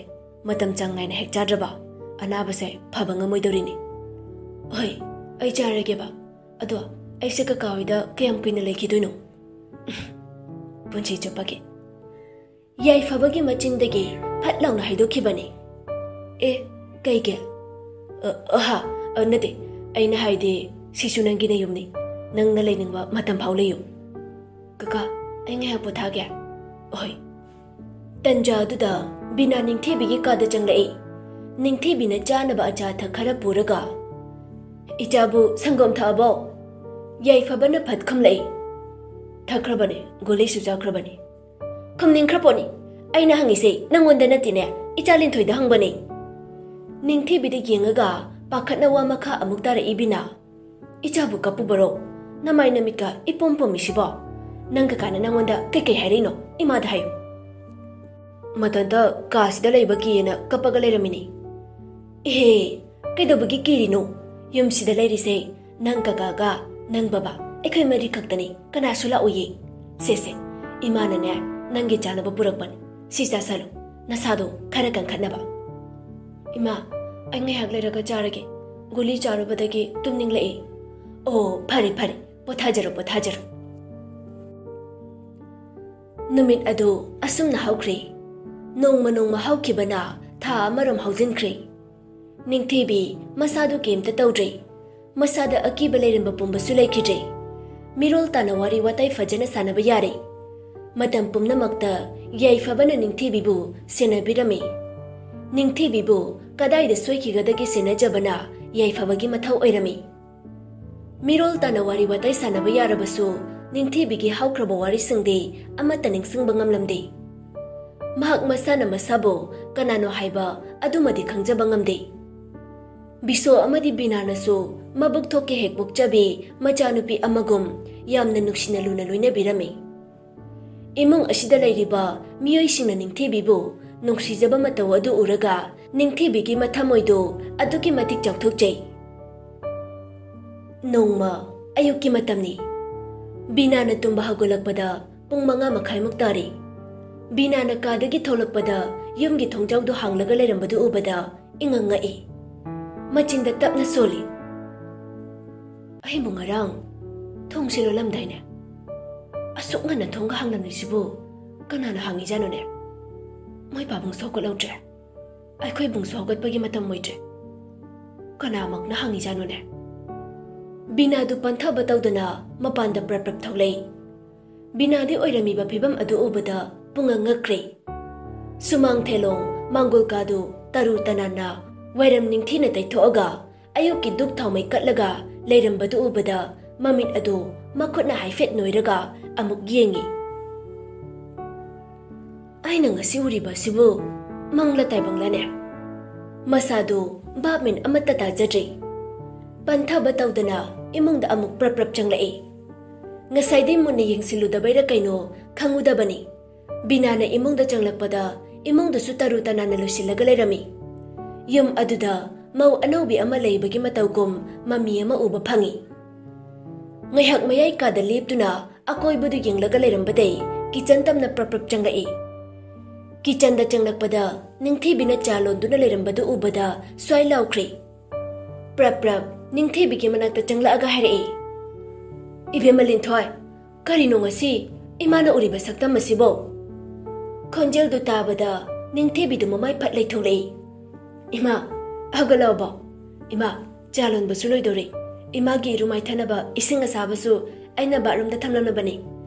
ꯃꯇꯝ ꯆꯥꯡ ꯅꯥꯏꯅ ꯍꯦꯛ ꯆꯥꯗ꯭ꯔꯕ ꯑꯅꯥꯕꯁꯦ ꯐꯕ ꯉꯝꯃꯣꯏꯗꯧꯔꯤꯅꯤ꯫" "ꯍꯣꯏ, ꯑꯩ ꯆꯥꯔꯒꯦꯕ꯫ ꯑꯗꯣ ꯑꯩꯁꯦ ꯀꯀꯥ ꯍꯣꯏꯗ ꯀꯌꯥꯝ ꯀꯨꯏꯅ ꯂꯩꯈꯤꯗꯣꯏꯅꯣ?" "ꯄꯨꯟꯁꯤ ꯆꯨꯞꯄꯒꯤ꯫" ꯌꯥꯏꯐꯕꯒꯤ ꯃꯆꯤꯟꯗꯒꯤ ꯐꯠ ꯂꯥꯎꯅ ꯍꯥꯏꯗꯣꯛꯈꯤꯕꯅꯤ꯫ "ꯑꯦ, ꯀꯩꯒꯤ?" "ꯑ, ꯑꯍꯥ, ꯑ, ꯅꯠꯇꯦ, ꯑꯩꯅ ꯍꯥꯏꯗꯤ ꯁꯤꯁꯨ ꯅꯪꯒꯤ ꯅꯌꯨꯝꯅꯤ꯫ ꯅꯪꯅ ꯂꯩꯅꯤꯡꯕ ꯃꯇꯝ ꯐꯥꯎ ꯂꯩꯌꯨ꯫" "ꯀꯀꯥ, ꯑꯩ ꯉꯥꯏꯍꯥꯛ ꯄꯣꯊꯥꯒꯦ꯫" "ꯍꯣꯏ꯫" ꯇꯟꯖꯥ ꯑꯗꯨꯗ ꯕꯤꯅꯥ ꯅꯤꯡꯊꯤꯕꯤꯒꯤ ꯀꯥꯗ ꯆꯪꯂꯛꯏ꯫ ꯅꯤꯡꯊꯤꯕꯤꯅ ꯆꯥꯅꯕ ꯑꯆꯥ ꯑꯊꯛ ꯈꯔ ꯄꯨꯔꯒ, "ꯏꯆꯥꯕꯨ ꯁꯪꯒꯣꯝ ꯊꯛꯑꯕꯣ?" ꯌꯥꯏꯐꯕꯅ ꯐꯠ ꯈꯨꯝꯂꯛꯏ꯫ "ꯊꯛꯈ꯭ꯔꯕꯅꯤ, ꯒꯨꯂꯤꯁꯨ ꯆꯥꯈ꯭ꯔꯕꯅꯤ꯫" ꯈꯨꯝꯅꯤꯡꯈ꯭ꯔ ꯄꯣꯠꯅꯤ꯫ ꯑꯩꯅ ꯍꯪꯉꯤꯁꯦ ꯅꯪꯉꯣꯟꯗ ꯅꯠꯇꯦꯅꯦ, ꯏꯆꯥ ꯂꯤꯟꯊꯣꯏꯗ ꯍꯪꯕꯅꯦ꯫ ꯅꯤꯡꯊꯤꯕꯤꯗ ꯌꯦꯡꯉꯒ ꯄꯥꯈꯠꯅ ꯋꯥ ꯃꯈꯥ ꯑꯃꯨꯛ ꯇꯥꯔꯛꯏ ꯕꯤꯅꯥ꯫ "ꯏꯆꯥꯕꯨ ꯀꯞꯄꯨꯕꯔꯣ? ꯅꯃꯥꯏ ꯅꯃꯤꯠꯀ ꯏꯄꯣꯝ ꯄꯣꯝꯃꯤꯁꯤꯕꯣ? ꯅꯪ ꯀꯀꯥꯅ ꯅꯪꯉꯣꯟꯗ ꯀꯩꯀꯩ ꯍꯥꯏꯔꯛꯏꯅꯣ? ꯏꯃꯥꯗ ꯍꯥꯏꯌꯨ꯫" "ꯃꯇꯣꯟꯇ ꯀꯥꯁꯤꯗ ꯂꯩꯕ ꯀꯤꯌꯦꯅ ꯀꯞꯄꯒ ꯂꯩꯔꯝꯃꯤꯅꯤ꯫" "ꯏꯍꯦ, ꯀꯩꯗꯧꯕꯒꯤ ꯀꯤꯔꯤꯅꯣ? ꯌꯨꯝꯁꯤꯗ ꯂꯩꯔꯤꯁꯦ ꯅꯪ ꯀꯀꯥꯒ ꯅꯪ ꯕꯕꯥ, ꯑꯩꯈꯣꯏ ꯃꯔꯤ ꯈꯛꯇꯅꯤ, ꯀꯅꯥꯁꯨ ꯂꯥꯛꯑꯣꯏꯌꯦ꯫ ꯁꯦ ꯁꯦ, ꯏꯃꯥꯅꯅꯦ ꯅꯪꯒꯤ ꯆꯥꯅꯕ ꯄꯨꯔꯛꯄꯅꯤ, ꯁꯤ ꯆꯥꯁꯜꯂꯨ, ꯅꯁꯥꯗꯣ ꯈꯔ ꯀꯟꯈꯠꯅꯕ꯫" "ꯏꯃꯥ, ꯑꯩ ꯉꯥꯏꯍꯥꯛ ꯂꯩꯔꯒ ꯆꯥꯔꯒꯦ, ꯒꯨꯂꯤ ꯆꯥꯔꯨꯕꯗꯒꯤ ꯇꯨꯝꯅꯤꯡꯂꯛꯑꯦ꯫" "ꯑꯣ, ꯐꯔꯦ ꯐꯔꯦ, ꯄꯣꯊꯥꯖꯔꯣ ꯄꯣꯊꯥꯖꯔꯣ꯫" ꯅꯨꯃꯤꯠ ꯑꯗꯨ ꯑꯁꯨꯝꯅ ꯍꯧꯈ꯭ꯔꯦ꯫ ꯅꯣꯡꯃ ꯅꯣꯡꯃ ꯍꯧꯈꯤꯕꯅ ꯊꯥ ꯑꯃꯔꯣꯝ ꯍꯧꯖꯤꯟꯈ꯭ꯔꯦ꯫ ꯅꯤꯡꯊꯤꯕꯤ ꯃꯁꯥꯗꯨ ꯀꯩꯝꯇ ꯇꯧꯗ꯭ꯔꯦ꯫ ꯃꯁꯥꯗ ꯑꯀꯤꯕ ꯂꯩꯔꯝꯕ ꯄꯨꯝꯕꯁꯨ ꯂꯩꯈꯤꯗ꯭ꯔꯦ꯫ ꯃꯤꯔꯣꯜ ꯇꯥꯅ ꯋꯥꯔꯤ ꯋꯥꯇꯥꯏ ꯐꯖꯅ ꯁꯥꯟꯅꯕ ꯌꯥꯔꯦ꯫ ꯃꯇꯝ ꯄꯨꯝꯅꯃꯛꯇ ꯌꯥꯏꯐꯕꯅ ꯅꯤꯡꯊꯤꯕꯤꯕꯨ ꯁꯦꯟꯅꯕꯤꯔꯝꯃꯤ꯫ ꯅꯤꯡꯊꯤꯕꯤꯕꯨ ꯀꯗꯥꯏꯗ ꯁꯣꯏꯈꯤꯒꯗꯒꯦ ꯁꯦꯟꯅꯖꯕꯅ ꯌꯥꯏꯐꯕꯒꯤ ꯃꯊꯧ ꯑꯣꯏꯔꯝꯃꯤ꯫ ꯃꯤꯔꯣꯜ ꯇꯥꯅ ꯋꯥꯔꯤ ꯋꯥꯇꯥꯏ ꯁꯥꯟꯅꯕ ꯌꯥꯔꯕꯁꯨ, ꯅꯤꯡꯊꯤꯕꯤꯒꯤ ꯍꯧꯈ꯭ꯔꯕ ꯋꯥꯔꯤꯁꯤꯡꯗꯤ ꯑꯃꯠꯇ ꯅꯤꯡꯁꯤꯡꯕ ꯉꯝꯂꯝꯗꯦ꯫ ꯃꯍꯥꯛ ꯃꯁꯥꯅ ꯃꯁꯥꯕꯨ ꯀꯅꯥꯅꯣ ꯍꯥꯏꯕ ꯑꯗꯨꯃꯗꯤ ꯈꯪꯖꯕ ꯉꯝꯗꯦ꯫ ꯕꯤꯁꯣ ꯑꯃꯗꯤ ꯕꯤꯅꯥꯅꯁꯨ ꯃꯕꯨꯛ ꯊꯣꯛꯀꯦ ꯍꯦꯛ ꯄꯣꯛꯆꯕꯤ ꯃꯆꯥꯅꯨꯄꯤ ꯑꯃꯒꯨꯝ ꯌꯥꯝꯅ ꯅꯨꯡꯁꯤꯅ ꯂꯨꯅ ꯂꯣꯏꯅꯕꯤꯔꯝꯃꯤ꯫ ꯏꯃꯨꯡ ꯑꯁꯤꯗ ꯂꯩꯔꯤꯕ ꯃꯤꯑꯣꯏꯁꯤꯡꯅ ꯅꯤꯡꯊꯤꯕꯤꯕꯨ ꯅꯨꯡꯁꯤꯖꯕ ꯃꯇꯧ ꯑꯗꯨ ꯎꯔꯒ ꯅꯤꯡꯊꯤꯕꯤꯒꯤ ꯃꯊꯃꯣꯏꯗꯨ ꯑꯗꯨꯛꯀꯤ ꯃꯇꯤꯛ ꯆꯥꯎꯊꯣꯛꯆꯩ꯫ ꯅꯣꯡꯃ ꯑꯌꯨꯛꯀꯤ ꯃꯇꯝꯅꯤ꯫ ꯕꯤꯅꯥꯅ ꯇꯨꯝꯕ ꯍꯧꯒꯠꯂꯛꯄꯗ ꯄꯨꯡ ꯃꯉꯥ ꯃꯈꯥꯏꯃꯨꯛ ꯇꯥꯔꯦ꯫ ꯕꯤꯅꯥꯅ ꯀꯥꯗꯒꯤ ꯊꯣꯛꯂꯛꯄꯗ ꯌꯨꯝꯒꯤ ꯊꯣꯡꯖꯥꯎꯗꯨ ꯍꯥꯡꯂꯒ ꯂꯩꯔꯝꯕꯗꯨ ꯎꯕꯗ ꯏꯉꯛ ꯉꯛꯏ꯫ ꯃꯆꯤꯟꯗ ꯇꯞꯅ ꯁꯣꯜꯂꯤ꯫ "ꯑꯩꯕꯨ ꯉꯔꯥꯡ ꯊꯣꯡꯁꯦ ꯂꯣꯜꯂꯝꯗꯥꯏꯅꯦ? ꯑꯁꯨꯛ ꯉꯟꯅ ꯊꯣꯡꯒ ꯍꯥꯡꯂꯝꯂꯤꯁꯤꯕꯨ ꯀꯅꯥꯅ ꯍꯥꯡꯉꯤꯖꯥꯠꯅꯣꯅꯦ? ꯃꯣꯏ ꯄꯥꯕꯨꯡꯁꯨ ꯍꯧꯒꯠꯍꯧꯗ꯭ꯔꯦ꯫ ꯑꯩꯈꯣꯏ ꯕꯨꯡꯁꯨ ꯍꯧꯒꯠꯄꯒꯤ ꯃꯇꯝ ꯑꯣꯏꯗ꯭ꯔꯦ꯫ ꯀꯅꯥꯃꯛꯅ ꯍꯥꯡꯉꯤꯖꯥꯠꯅꯣꯅꯦ?" ꯕꯤꯅꯥꯗꯨ ꯄꯟꯊꯕ ꯇꯧꯗꯅ ꯃꯄꯥꯟꯗ ꯄ꯭ꯔꯞ ꯄ꯭ꯔꯞ ꯊꯣꯛꯂꯛꯏ꯫ ꯕꯤꯅꯥꯗꯤ ꯑꯣꯏꯔꯝꯃꯤꯕ ꯐꯤꯕꯝ ꯑꯗꯨ ꯎꯕꯗ ꯄꯨꯡꯉꯛ ꯉꯛꯈ꯭ꯔꯦ꯫ ꯁꯨꯃꯥꯡ ꯊꯦꯂꯣꯡ ꯃꯥꯡꯒꯣꯜ ꯀꯥꯗꯨ ꯇꯔꯨ ꯇꯅꯥꯟꯅ ꯋꯥꯏꯔꯝ ꯅꯤꯡꯊꯤꯅ ꯇꯩꯊꯣꯛꯑꯒ ꯑꯌꯨꯛꯀꯤ ꯙꯨꯞ ꯊꯥꯎꯃꯩ ꯀꯠꯂꯒ ꯂꯩꯔꯝꯕꯗꯨ ꯎꯕꯗ ꯃꯃꯤꯠ ꯑꯗꯨ ꯃꯈꯨꯠꯅ ꯍꯥꯏꯐꯦꯠ ꯅꯣꯏꯔꯒ ꯑꯃꯨꯛ ꯌꯦꯡꯉꯤ꯫ ꯑꯩꯅ ꯉꯁꯤ ꯎꯔꯤꯕ ꯑꯁꯤꯕꯨ ꯃꯪꯂ ꯇꯥꯏꯕꯪꯂꯅꯦ? ꯃꯁꯥꯗꯨ ꯚꯥꯞ ꯃꯦꯟ ꯑꯃꯠꯇ ꯇꯥꯖꯗ꯭ꯔꯦ꯫ ꯄꯟꯊꯕ ꯇꯧꯗꯅ ꯏꯃꯨꯡꯗ ꯑꯃꯨꯛ ꯄ꯭ꯔꯞ ꯄ꯭ꯔꯞ ꯆꯪꯂꯛꯏ꯫ ꯉꯁꯥꯏꯗꯩ ꯃꯨꯟꯅ ꯌꯦꯡꯁꯤꯜꯂꯨꯗꯕꯩꯔ ꯀꯩꯅꯣ ꯈꯪꯉꯨꯗꯕꯅꯤ꯫ ꯕꯤꯅꯥꯅ ꯏꯃꯨꯡꯗ ꯆꯪꯂꯛꯄꯗ ꯏꯃꯨꯡꯗꯨꯁꯨ ꯇꯔꯨ ꯇꯅꯥꯟꯅ ꯂꯣꯏꯁꯤꯜꯂꯒ ꯂꯩꯔꯝꯃꯤ꯫ ꯌꯨꯝ ꯑꯗꯨꯗ ꯃꯧ ꯑꯅꯧꯕꯤ ꯑꯃ ꯂꯩꯕꯒꯤ ꯃꯇꯧꯒꯨꯝ ꯃꯃꯤ ꯑꯃ ꯎꯕ ꯐꯪꯉꯤ꯫ ꯉꯥꯏꯍꯥꯛ ꯃꯌꯥꯏ ꯀꯥꯗ ꯂꯦꯞꯇꯨꯅ ꯑꯀꯣꯏꯕꯗꯨ ꯌꯦꯡꯂꯒ ꯂꯩꯔꯝꯕꯗꯩ ꯀꯤꯆꯟ ꯇꯝꯅ ꯄ꯭ꯔꯞ ꯄ꯭ꯔꯞ ꯆꯪꯂꯛꯏ꯫ ꯀꯤꯆꯟꯗ ꯆꯪꯂꯛꯄꯗ ꯅꯤꯡꯊꯤꯕꯤꯅ ꯆꯥ ꯂꯣꯟꯗꯨꯅ ꯂꯩꯔꯝꯕꯗꯨ ꯎꯕꯗ ꯁ꯭ꯋꯥꯏ ꯂꯥꯎꯈ꯭ꯔꯦ꯫ ꯄ꯭ꯔꯞ ꯄ꯭ꯔꯞ ꯅꯤꯡꯊꯤꯕꯤꯒꯤ ꯃꯅꯥꯛꯇ ꯆꯪꯂꯛꯑꯒ ꯍꯥꯏꯔꯛꯏ, "ꯏꯕꯦꯝꯃ ꯂꯤꯟꯊꯣꯏ, ꯀꯔꯤꯅꯣ ꯉꯁꯤ ꯏꯃꯥꯅ ꯎꯔꯤꯕ ꯁꯛꯇꯝ ꯑꯁꯤꯕꯣ?" ꯈꯣꯟꯖꯦꯜꯗꯨ ꯇꯥꯕꯗ ꯅꯤꯡꯊꯤꯕꯤꯗꯨ ꯃꯃꯥꯏ ꯐꯠ ꯂꯩꯊꯣꯛꯂꯛꯏ꯫ "ꯏꯃꯥ, ꯍꯧꯒꯠꯂꯛꯑꯕꯣ? ꯏꯃꯥ, ꯆꯥ ꯂꯣꯟꯕꯁꯨ ꯂꯣꯏꯗꯧꯔꯦ꯫ ꯏꯃꯥꯒꯤ ꯏꯔꯨ ꯃꯥꯏꯊꯅꯕ ꯏꯁꯤꯡ ꯑꯁꯥꯕꯁꯨ ꯑꯩꯅ ꯕꯥꯠꯔꯨꯝꯗ ꯊꯝꯂꯝꯂꯕꯅꯤ꯫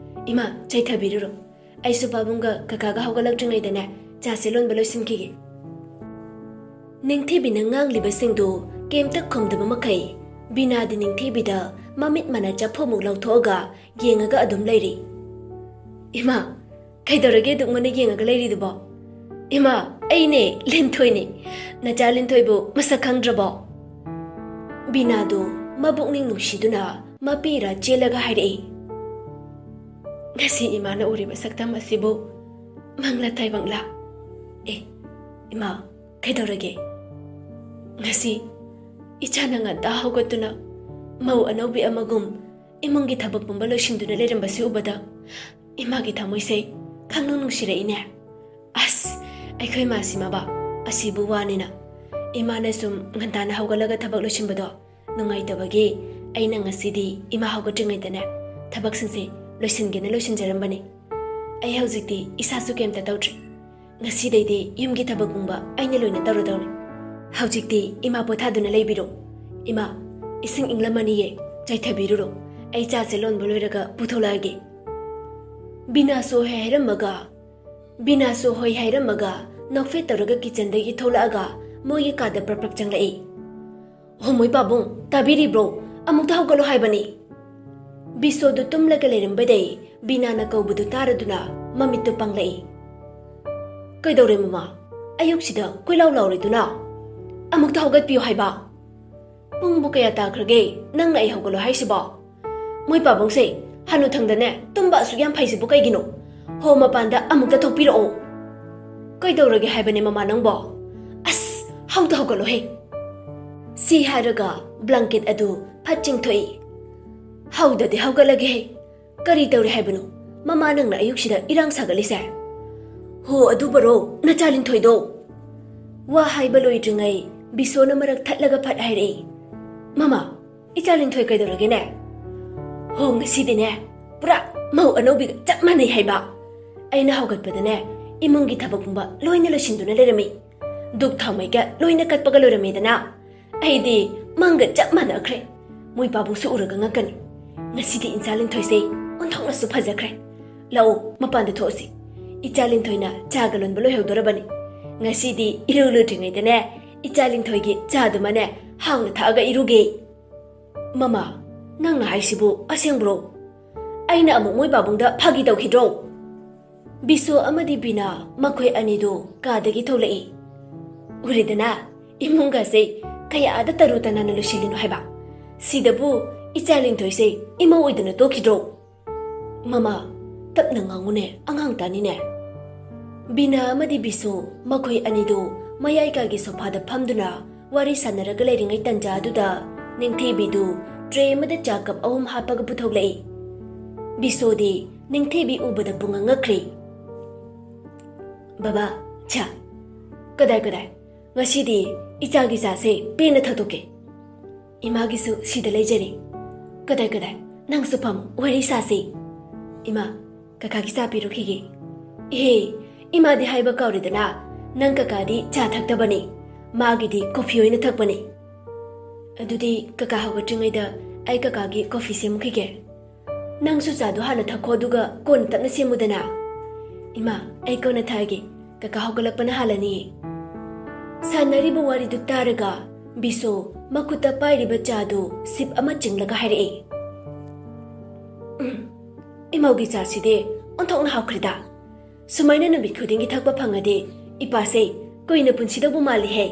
ꯏꯃꯥ, ꯆꯩꯊꯕꯤꯔꯨꯔꯣ꯫ ꯑꯩꯁꯨ ꯄꯥꯕꯨꯡꯒ ꯀꯀꯥꯒ ꯍꯧꯒꯠꯂꯛꯇ꯭ꯔꯤꯉꯩꯗꯅꯦ ꯆꯥꯁꯦ ꯂꯣꯟꯕ ꯂꯣꯏꯁꯤꯟꯈꯤꯒꯦ꯫" ꯅꯤꯡꯊꯤꯕꯤꯅ ꯉꯥꯡꯂꯤꯕꯁꯤꯡꯗꯨ ꯀꯩꯝꯇ ꯈꯨꯝꯗꯕ ꯃꯈꯩ ꯕꯤꯅꯥꯗꯤ ꯅꯤꯡꯊꯤꯕꯤꯗ ꯃꯃꯤꯠ ꯃꯅꯥ ꯆꯐꯨꯃꯨꯛ ꯂꯧꯊꯣꯛꯑꯒ ꯌꯦꯡꯉꯒ ꯑꯗꯨꯝ ꯂꯩꯔꯤ꯫ "ꯏꯃꯥ, ꯀꯩꯗꯧꯔꯒꯦ ꯑꯗꯨꯛ ꯃꯨꯟꯅ ꯌꯦꯡꯉꯒ ꯂꯩꯔꯤꯗꯨꯕꯣ?" "ꯏꯃꯥ, ꯑꯩꯅꯦ, ꯂꯤꯟꯊꯣꯏꯅꯦ꯫ ꯅꯆꯥ ꯂꯤꯟꯊꯣꯏꯕꯨ ꯃꯁꯛ ꯈꯪꯗ꯭ꯔꯕꯣ?" ꯕꯤꯅꯥꯗꯨ ꯃꯕꯨꯛꯅꯤꯡ ꯅꯨꯡꯁꯤꯗꯨꯅ ꯃꯄꯤꯔ ꯆꯦꯜꯂꯒ ꯍꯥꯏꯔꯛꯏ, "ꯉꯁꯤ ꯏꯃꯥꯅ ꯎꯔꯤꯕ ꯁꯛꯇꯝ ꯑꯁꯤꯕꯨ ꯃꯪꯂ ꯇꯥꯏꯕꯪꯂꯥ? ꯑꯦ, ꯏꯃꯥ, ꯀꯩꯗꯧꯔꯒꯦ? ꯉꯁꯤ ꯏꯆꯥꯅ ꯉꯟꯇꯥ ꯍꯧꯒꯠꯇꯨꯅ ꯃꯧ ꯑꯅꯧꯕꯤ ꯑꯃꯒꯨꯝ ꯏꯃꯨꯡꯒꯤ ꯊꯕꯛ ꯄꯨꯝꯕ ꯂꯣꯏꯁꯤꯟꯗꯨꯅ ꯂꯩꯔꯝꯕꯁꯤ ꯎꯕꯗ ꯏꯃꯥꯒꯤ ꯊꯃꯣꯏꯁꯦ ꯈꯪꯅꯨꯡ ꯅꯨꯡꯁꯤꯔꯛꯏꯅꯦ꯫ ꯑꯁ, ꯑꯩꯈꯣꯏ ꯃꯥꯁꯤꯃꯕ ꯑꯁꯤꯕꯨ ꯋꯥꯅꯤꯅ ꯏꯃꯥꯅ ꯁꯨꯝ ꯉꯟꯇꯥꯅ ꯍꯧꯒꯠꯂꯒ ꯊꯕꯛ ꯂꯣꯏꯁꯤꯟꯕꯗꯣ ꯅꯨꯡꯉꯥꯏꯇꯕꯒꯤ ꯑꯩꯅ ꯉꯁꯤꯗꯤ ꯏꯃꯥ ꯍꯧꯒꯠꯇ꯭ꯔꯤꯉꯩꯗꯅꯦ ꯊꯕꯛꯁꯤꯡꯁꯦ ꯂꯣꯏꯁꯤꯟꯒꯦꯅ ꯂꯣꯏꯁꯤꯟꯖꯔꯝꯕꯅꯤ꯫ ꯑꯩ ꯍꯧꯖꯤꯛꯇꯤ ꯏꯁꯥꯁꯨ ꯀꯩꯝꯇ ꯇꯧꯗ꯭ꯔꯤ꯫ ꯉꯁꯤꯗꯩꯗꯤ ꯌꯨꯝꯒꯤ ꯊꯕꯛ ꯄꯨꯝꯕ ꯑꯩꯅ ꯂꯣꯏꯅ ꯇꯧꯔꯗꯧꯅꯤ꯫ ꯍꯧꯖꯤꯛꯇꯤ ꯏꯃꯥ ꯄꯣꯊꯥꯗꯨꯅ ꯂꯩꯕꯤꯔꯣ꯫ ꯏꯃꯥ, ꯏꯁꯤꯡ ꯏꯪꯂꯝꯃꯅꯤꯌꯦ, ꯆꯥꯏꯊꯕꯤꯔꯨꯔꯣ꯫ ꯑꯩ ꯆꯥꯁꯦ ꯂꯣꯟꯕ ꯂꯣꯏꯔꯒ ꯄꯨꯊꯣꯛꯂꯛꯑꯒꯦ꯫" ꯕꯤꯅꯥꯁꯨ ꯍꯣꯏ ꯍꯥꯏꯔꯝꯃꯒ, ꯕꯤꯅꯥꯁꯨ ꯍꯣꯏ ꯍꯥꯏꯔꯝꯃꯒ ꯅꯣꯛꯐꯦꯠ ꯇꯧꯔꯒ ꯀꯤꯆꯟꯗꯒꯤ ꯊꯣꯛꯂꯛꯑꯒ ꯃꯣꯏꯒꯤ ꯀꯥꯗ ꯄ꯭ꯔꯞ ꯄ꯭ꯔꯞ ꯆꯪꯂꯛꯏ꯫ "ꯍꯣꯃꯣꯏ ꯄꯥꯕꯨꯡ, ꯇꯥꯕꯤꯔꯤꯕ꯭ꯔꯣ? ꯑꯃꯨꯛꯇ ꯍꯧꯒꯠꯂꯣ ꯍꯥꯏꯕꯅꯤ!" ꯕꯤꯁꯣꯗꯨ ꯇꯨꯝꯂꯒ ꯂꯩꯔꯝꯕꯗꯩ ꯕꯤꯅꯥꯅ ꯀꯧꯕꯗꯨ ꯇꯥꯔꯗꯨꯅ ꯃꯃꯤꯠꯇꯨ ꯄꯥꯡꯂꯛꯏ꯫ ꯀꯩꯗꯧꯔꯦ ꯃꯃꯥ? ꯑꯌꯨꯛꯁꯤꯗ ꯀꯣꯏꯂꯥꯎ ꯂꯥꯎꯔꯤꯗꯨꯅ? ꯑꯃꯨꯛꯇ ꯍꯧꯒꯠꯄꯤꯌꯨ ꯍꯥꯏꯕ꯫ ꯄꯨꯡꯕꯨ ꯀꯌꯥ ꯇꯥꯈ꯭ꯔꯒꯦ ꯅꯪꯅ ꯑꯩ ꯍꯧꯒꯠꯂꯣ ꯍꯥꯏꯁꯤꯕꯣ? ꯃꯣꯏ ꯄꯥꯕꯨꯡꯁꯦ ꯍꯅꯨꯊꯪꯗꯅꯦ ꯇꯨꯝꯕ ꯑꯁꯨꯛ ꯌꯥꯝ ꯐꯩꯁꯤꯕꯨ ꯀꯩꯒꯤꯅꯣ? ꯍꯣ, ꯃꯄꯥꯟꯗ ꯑꯃꯨꯛꯇ ꯊꯣꯛꯄꯤꯔꯛꯑꯣ꯫ ꯀꯩꯗꯧꯔꯒꯦ ꯍꯥꯏꯕꯅꯦ ꯃꯃꯥ ꯅꯪꯕꯣ? ꯑꯁ, ꯍꯧꯗ ꯍꯧꯒꯠꯂꯣꯍꯦ꯫ ꯁꯤ ꯍꯥꯏꯔꯒ blanket ꯑꯗꯨ ꯐꯠ ꯆꯤꯡꯊꯣꯛꯏ꯫ ꯍꯧꯗꯗꯤ ꯍꯧꯒꯠꯂꯒꯦꯍꯦ꯫ ꯀꯔꯤ ꯇꯧꯔꯦ ꯍꯥꯏꯕꯅꯣ? ꯃꯃꯥ ꯅꯪꯅ ꯑꯌꯨꯛꯁꯤꯗ ꯏꯔꯥꯡ ꯁꯥꯒꯠꯂꯤꯁꯦ? ꯍꯣ, ꯑꯗꯨꯕꯨꯔꯣ, ꯅꯆꯥ ꯂꯤꯟꯊꯣꯏꯗꯣ꯫ ꯋꯥ ꯍꯥꯏꯕ ꯂꯣꯏꯗ꯭ꯔꯤꯉꯩ ꯕꯤꯁꯣꯅ ꯃꯔꯛ ꯊꯠꯂꯒ ꯐꯠ ꯍꯥꯏꯔꯛꯏ꯫ ꯃꯃꯥ, ꯏꯆꯥ ꯂꯤꯟꯊꯣꯏ ꯀꯩꯗꯧꯔꯒꯦꯅꯦ? ꯍꯣ, ꯉꯁꯤꯗꯤꯅꯦ ꯄꯨꯔꯥ ꯃꯧ ꯑꯅꯧꯕꯤꯒ ꯆꯞ ꯃꯥꯟꯅꯩ ꯍꯥꯏꯕ꯫ ꯑꯩꯅ ꯍꯧꯒꯠꯄꯗꯅꯦ ꯏꯃꯨꯡꯒꯤ ꯊꯕꯛ ꯄꯨꯝꯕ ꯂꯣꯏꯅ ꯂꯣꯏꯁꯤꯟꯗꯨꯅ ꯂꯩꯔꯝꯃꯤ꯫ ꯙꯨꯞ ꯊꯥꯎꯃꯩꯒ ꯂꯣꯏꯅ ꯀꯠꯄꯒ ꯂꯣꯏꯔꯝꯃꯤꯗꯅ꯫ ꯑꯩꯗꯤ ꯃꯪꯒ ꯆꯞ ꯃꯥꯟꯅꯈ꯭ꯔꯦ꯫ ꯃꯣꯏ ꯄꯥꯕꯨꯡꯁꯨ ꯎꯔꯒ ꯉꯛꯀꯅꯤ꯫ ꯉꯁꯤꯗꯤ ꯏꯆꯥ ꯂꯤꯟꯊꯣꯏꯁꯦ ꯑꯣꯟꯊꯣꯛꯅꯁꯨ ꯐꯖꯈ꯭ꯔꯦ꯫ ꯂꯥꯛꯑꯣ, ꯃꯄꯥꯟꯗ ꯊꯣꯛꯑꯁꯤ꯫ ꯏꯆꯥ ꯂꯤꯟꯊꯣꯏꯅ ꯆꯥꯒ ꯂꯣꯟꯕ ꯂꯣꯏꯍꯧꯗꯣꯔꯕꯅꯤ꯫ ꯉꯁꯤꯗꯤ ꯏꯔꯨ ꯂꯨꯗ꯭ꯔꯤꯉꯩꯗꯅꯦ ꯏꯆꯥ ꯂꯤꯟꯊꯣꯏꯒꯤ ꯆꯥꯗꯨꯃꯅꯦ ꯍꯥꯎꯅ ꯊꯛꯑꯒ ꯏꯔꯨꯒꯦ꯫ ꯃꯃꯥ, ꯅꯪꯅ ꯍꯥꯏꯁꯤꯕꯨ ꯑꯁꯦꯡꯕ꯭ꯔꯣ? ꯑꯩꯅ ꯑꯃꯨꯛ ꯃꯣꯏ ꯄꯥꯕꯨꯡꯗ ꯐꯥꯒꯤ ꯇꯧꯈꯤꯗ꯭ꯔꯣ? ꯕꯤꯁꯣ ꯑꯃꯗꯤ ꯕꯤꯅꯥ ꯃꯈꯣꯏ ꯑꯅꯤꯗꯨ ꯀꯥꯗꯒꯤ ꯊꯣꯛꯂꯛꯏ꯫ ꯎꯔꯦꯗꯅ, ꯏꯃꯨꯡꯒꯁꯦ ꯀꯌꯥꯗ ꯇꯔꯨ ꯇꯅꯥꯟꯅ ꯂꯣꯏꯁꯤꯜꯂꯤꯅꯣ ꯍꯥꯏꯕ꯫ ꯁꯤꯗꯕꯨ ꯏꯆꯥ ꯂꯤꯟꯊꯣꯏꯁꯦ ꯏꯃꯧ ꯑꯣꯏꯗꯅ ꯇꯣꯛꯈꯤꯗ꯭ꯔꯣ? ꯃꯃꯥ, ꯇꯞꯅ ꯉꯥꯡꯉꯨꯅꯦ, ꯑꯉꯥꯡ ꯇꯥꯅꯤꯅꯦ꯫ ꯕꯤꯅꯥ ꯑꯃꯗꯤ ꯕꯤꯁꯣ ꯃꯈꯣꯏ ꯑꯅꯤꯗꯨ ꯃꯌꯥꯏ ꯀꯥꯒꯤ ꯁꯣꯐꯥꯗ ꯐꯝꯗꯨꯅ ꯋꯥꯔꯤ ꯁꯥꯟꯅꯔꯒ ꯂꯩꯔꯤꯉꯩ ꯇꯟꯖꯥ ꯑꯗꯨꯗ ꯅꯤꯡꯊꯤꯕꯤꯗꯨ ꯇ꯭ꯔꯦ ꯑꯃꯗ ꯆꯥ ꯀꯞ ꯑꯍꯨꯝ ꯍꯥꯞꯄꯒ ꯄꯨꯊꯣꯛꯂꯛꯏ꯫ ꯕꯤꯁꯣꯗꯤ ꯅꯤꯡꯊꯤꯕꯤ ꯎꯕꯗ ꯄꯨꯡꯉꯛ ꯉꯛꯈ꯭ꯔꯦ꯫ "ꯕꯕꯥ, ꯆꯥ꯫ ꯀꯗꯥꯏ, ꯀꯗꯥꯏ? ꯉꯁꯤꯗꯤ ꯏꯆꯥꯒꯤ ꯆꯥꯁꯦ ꯄꯦꯟꯅ ꯊꯛꯇꯣꯛꯀꯦ꯫ ꯏꯃꯥꯒꯤꯁꯨ ꯁꯤꯗ ꯂꯩꯖꯔꯤ꯫ ꯀꯗꯥꯏ, ꯀꯗꯥꯏ? ꯅꯪꯁꯨ ꯐꯝ, ꯋꯥꯔꯤ ꯁꯥꯁꯤ꯫ ꯏꯃꯥ, ꯀꯀꯥꯒꯤ ꯆꯥ ꯄꯤꯔꯨꯈꯤꯒꯦ꯫ ꯏꯍꯦ, ꯏꯃꯥꯗꯤ ꯍꯥꯏꯕ ꯀꯥꯎꯔꯦꯗꯅ, ꯅꯪ ꯀꯀꯥꯗꯤ ꯆꯥ ꯊꯛꯇꯕꯅꯤ, ꯃꯥꯒꯤꯗꯤ ꯀꯣꯐꯤ ꯑꯣꯏꯅ ꯊꯛꯄꯅꯤ꯫ ꯑꯗꯨꯗꯤ ꯀꯀꯥ ꯍꯧꯒꯠꯇ꯭ꯔꯤꯉꯩꯗ ꯑꯩ ꯀꯀꯥꯒꯤ ꯀꯣꯐꯤ ꯁꯦꯝꯈꯤꯒꯦ꯫ ꯅꯪꯁꯨ ꯆꯥꯗꯣ ꯍꯥꯟꯅ ꯊꯛꯈꯣ, ꯑꯗꯨꯒ ꯀꯣꯟꯅ ꯇꯞꯅ ꯁꯦꯝꯃꯨꯗꯅ꯫ ꯏꯃꯥ, ꯑꯩ ꯀꯣꯟꯅ ꯊꯛꯑꯒꯦ, ꯀꯀꯥ ꯍꯧꯒꯠꯂꯛꯄꯅ ꯍꯥꯜꯂꯅꯤꯌꯦ꯫ ꯁꯥꯟꯅꯔꯤꯕ ꯋꯥꯔꯤꯗꯨ ꯇꯥꯔꯒ ꯕꯤꯁꯣ ꯃꯈꯨꯠꯇ ꯄꯥꯏꯔꯤꯕ ꯆꯥꯗꯨ ꯁꯤꯞ ꯑꯃ ꯆꯤꯡꯂꯒ ꯍꯥꯏꯔꯛꯏ꯫ "ꯎꯝ, ꯏꯃꯧꯒꯤ ꯆꯥꯁꯤꯗꯤ ꯑꯣꯟꯊꯣꯛꯅ ꯍꯥꯎꯈ꯭ꯔꯦꯗ꯫ ꯁꯨꯃꯥꯏꯅ ꯅꯨꯃꯤꯠ ꯈꯨꯗꯤꯡꯒꯤ ꯊꯛꯄ ꯐꯪꯉꯗꯤ ꯏꯄꯥꯁꯦ ꯀꯨꯏꯅ ꯄꯨꯟꯁꯤꯗꯧꯕ ꯃꯥꯜꯂꯤꯍꯦ꯫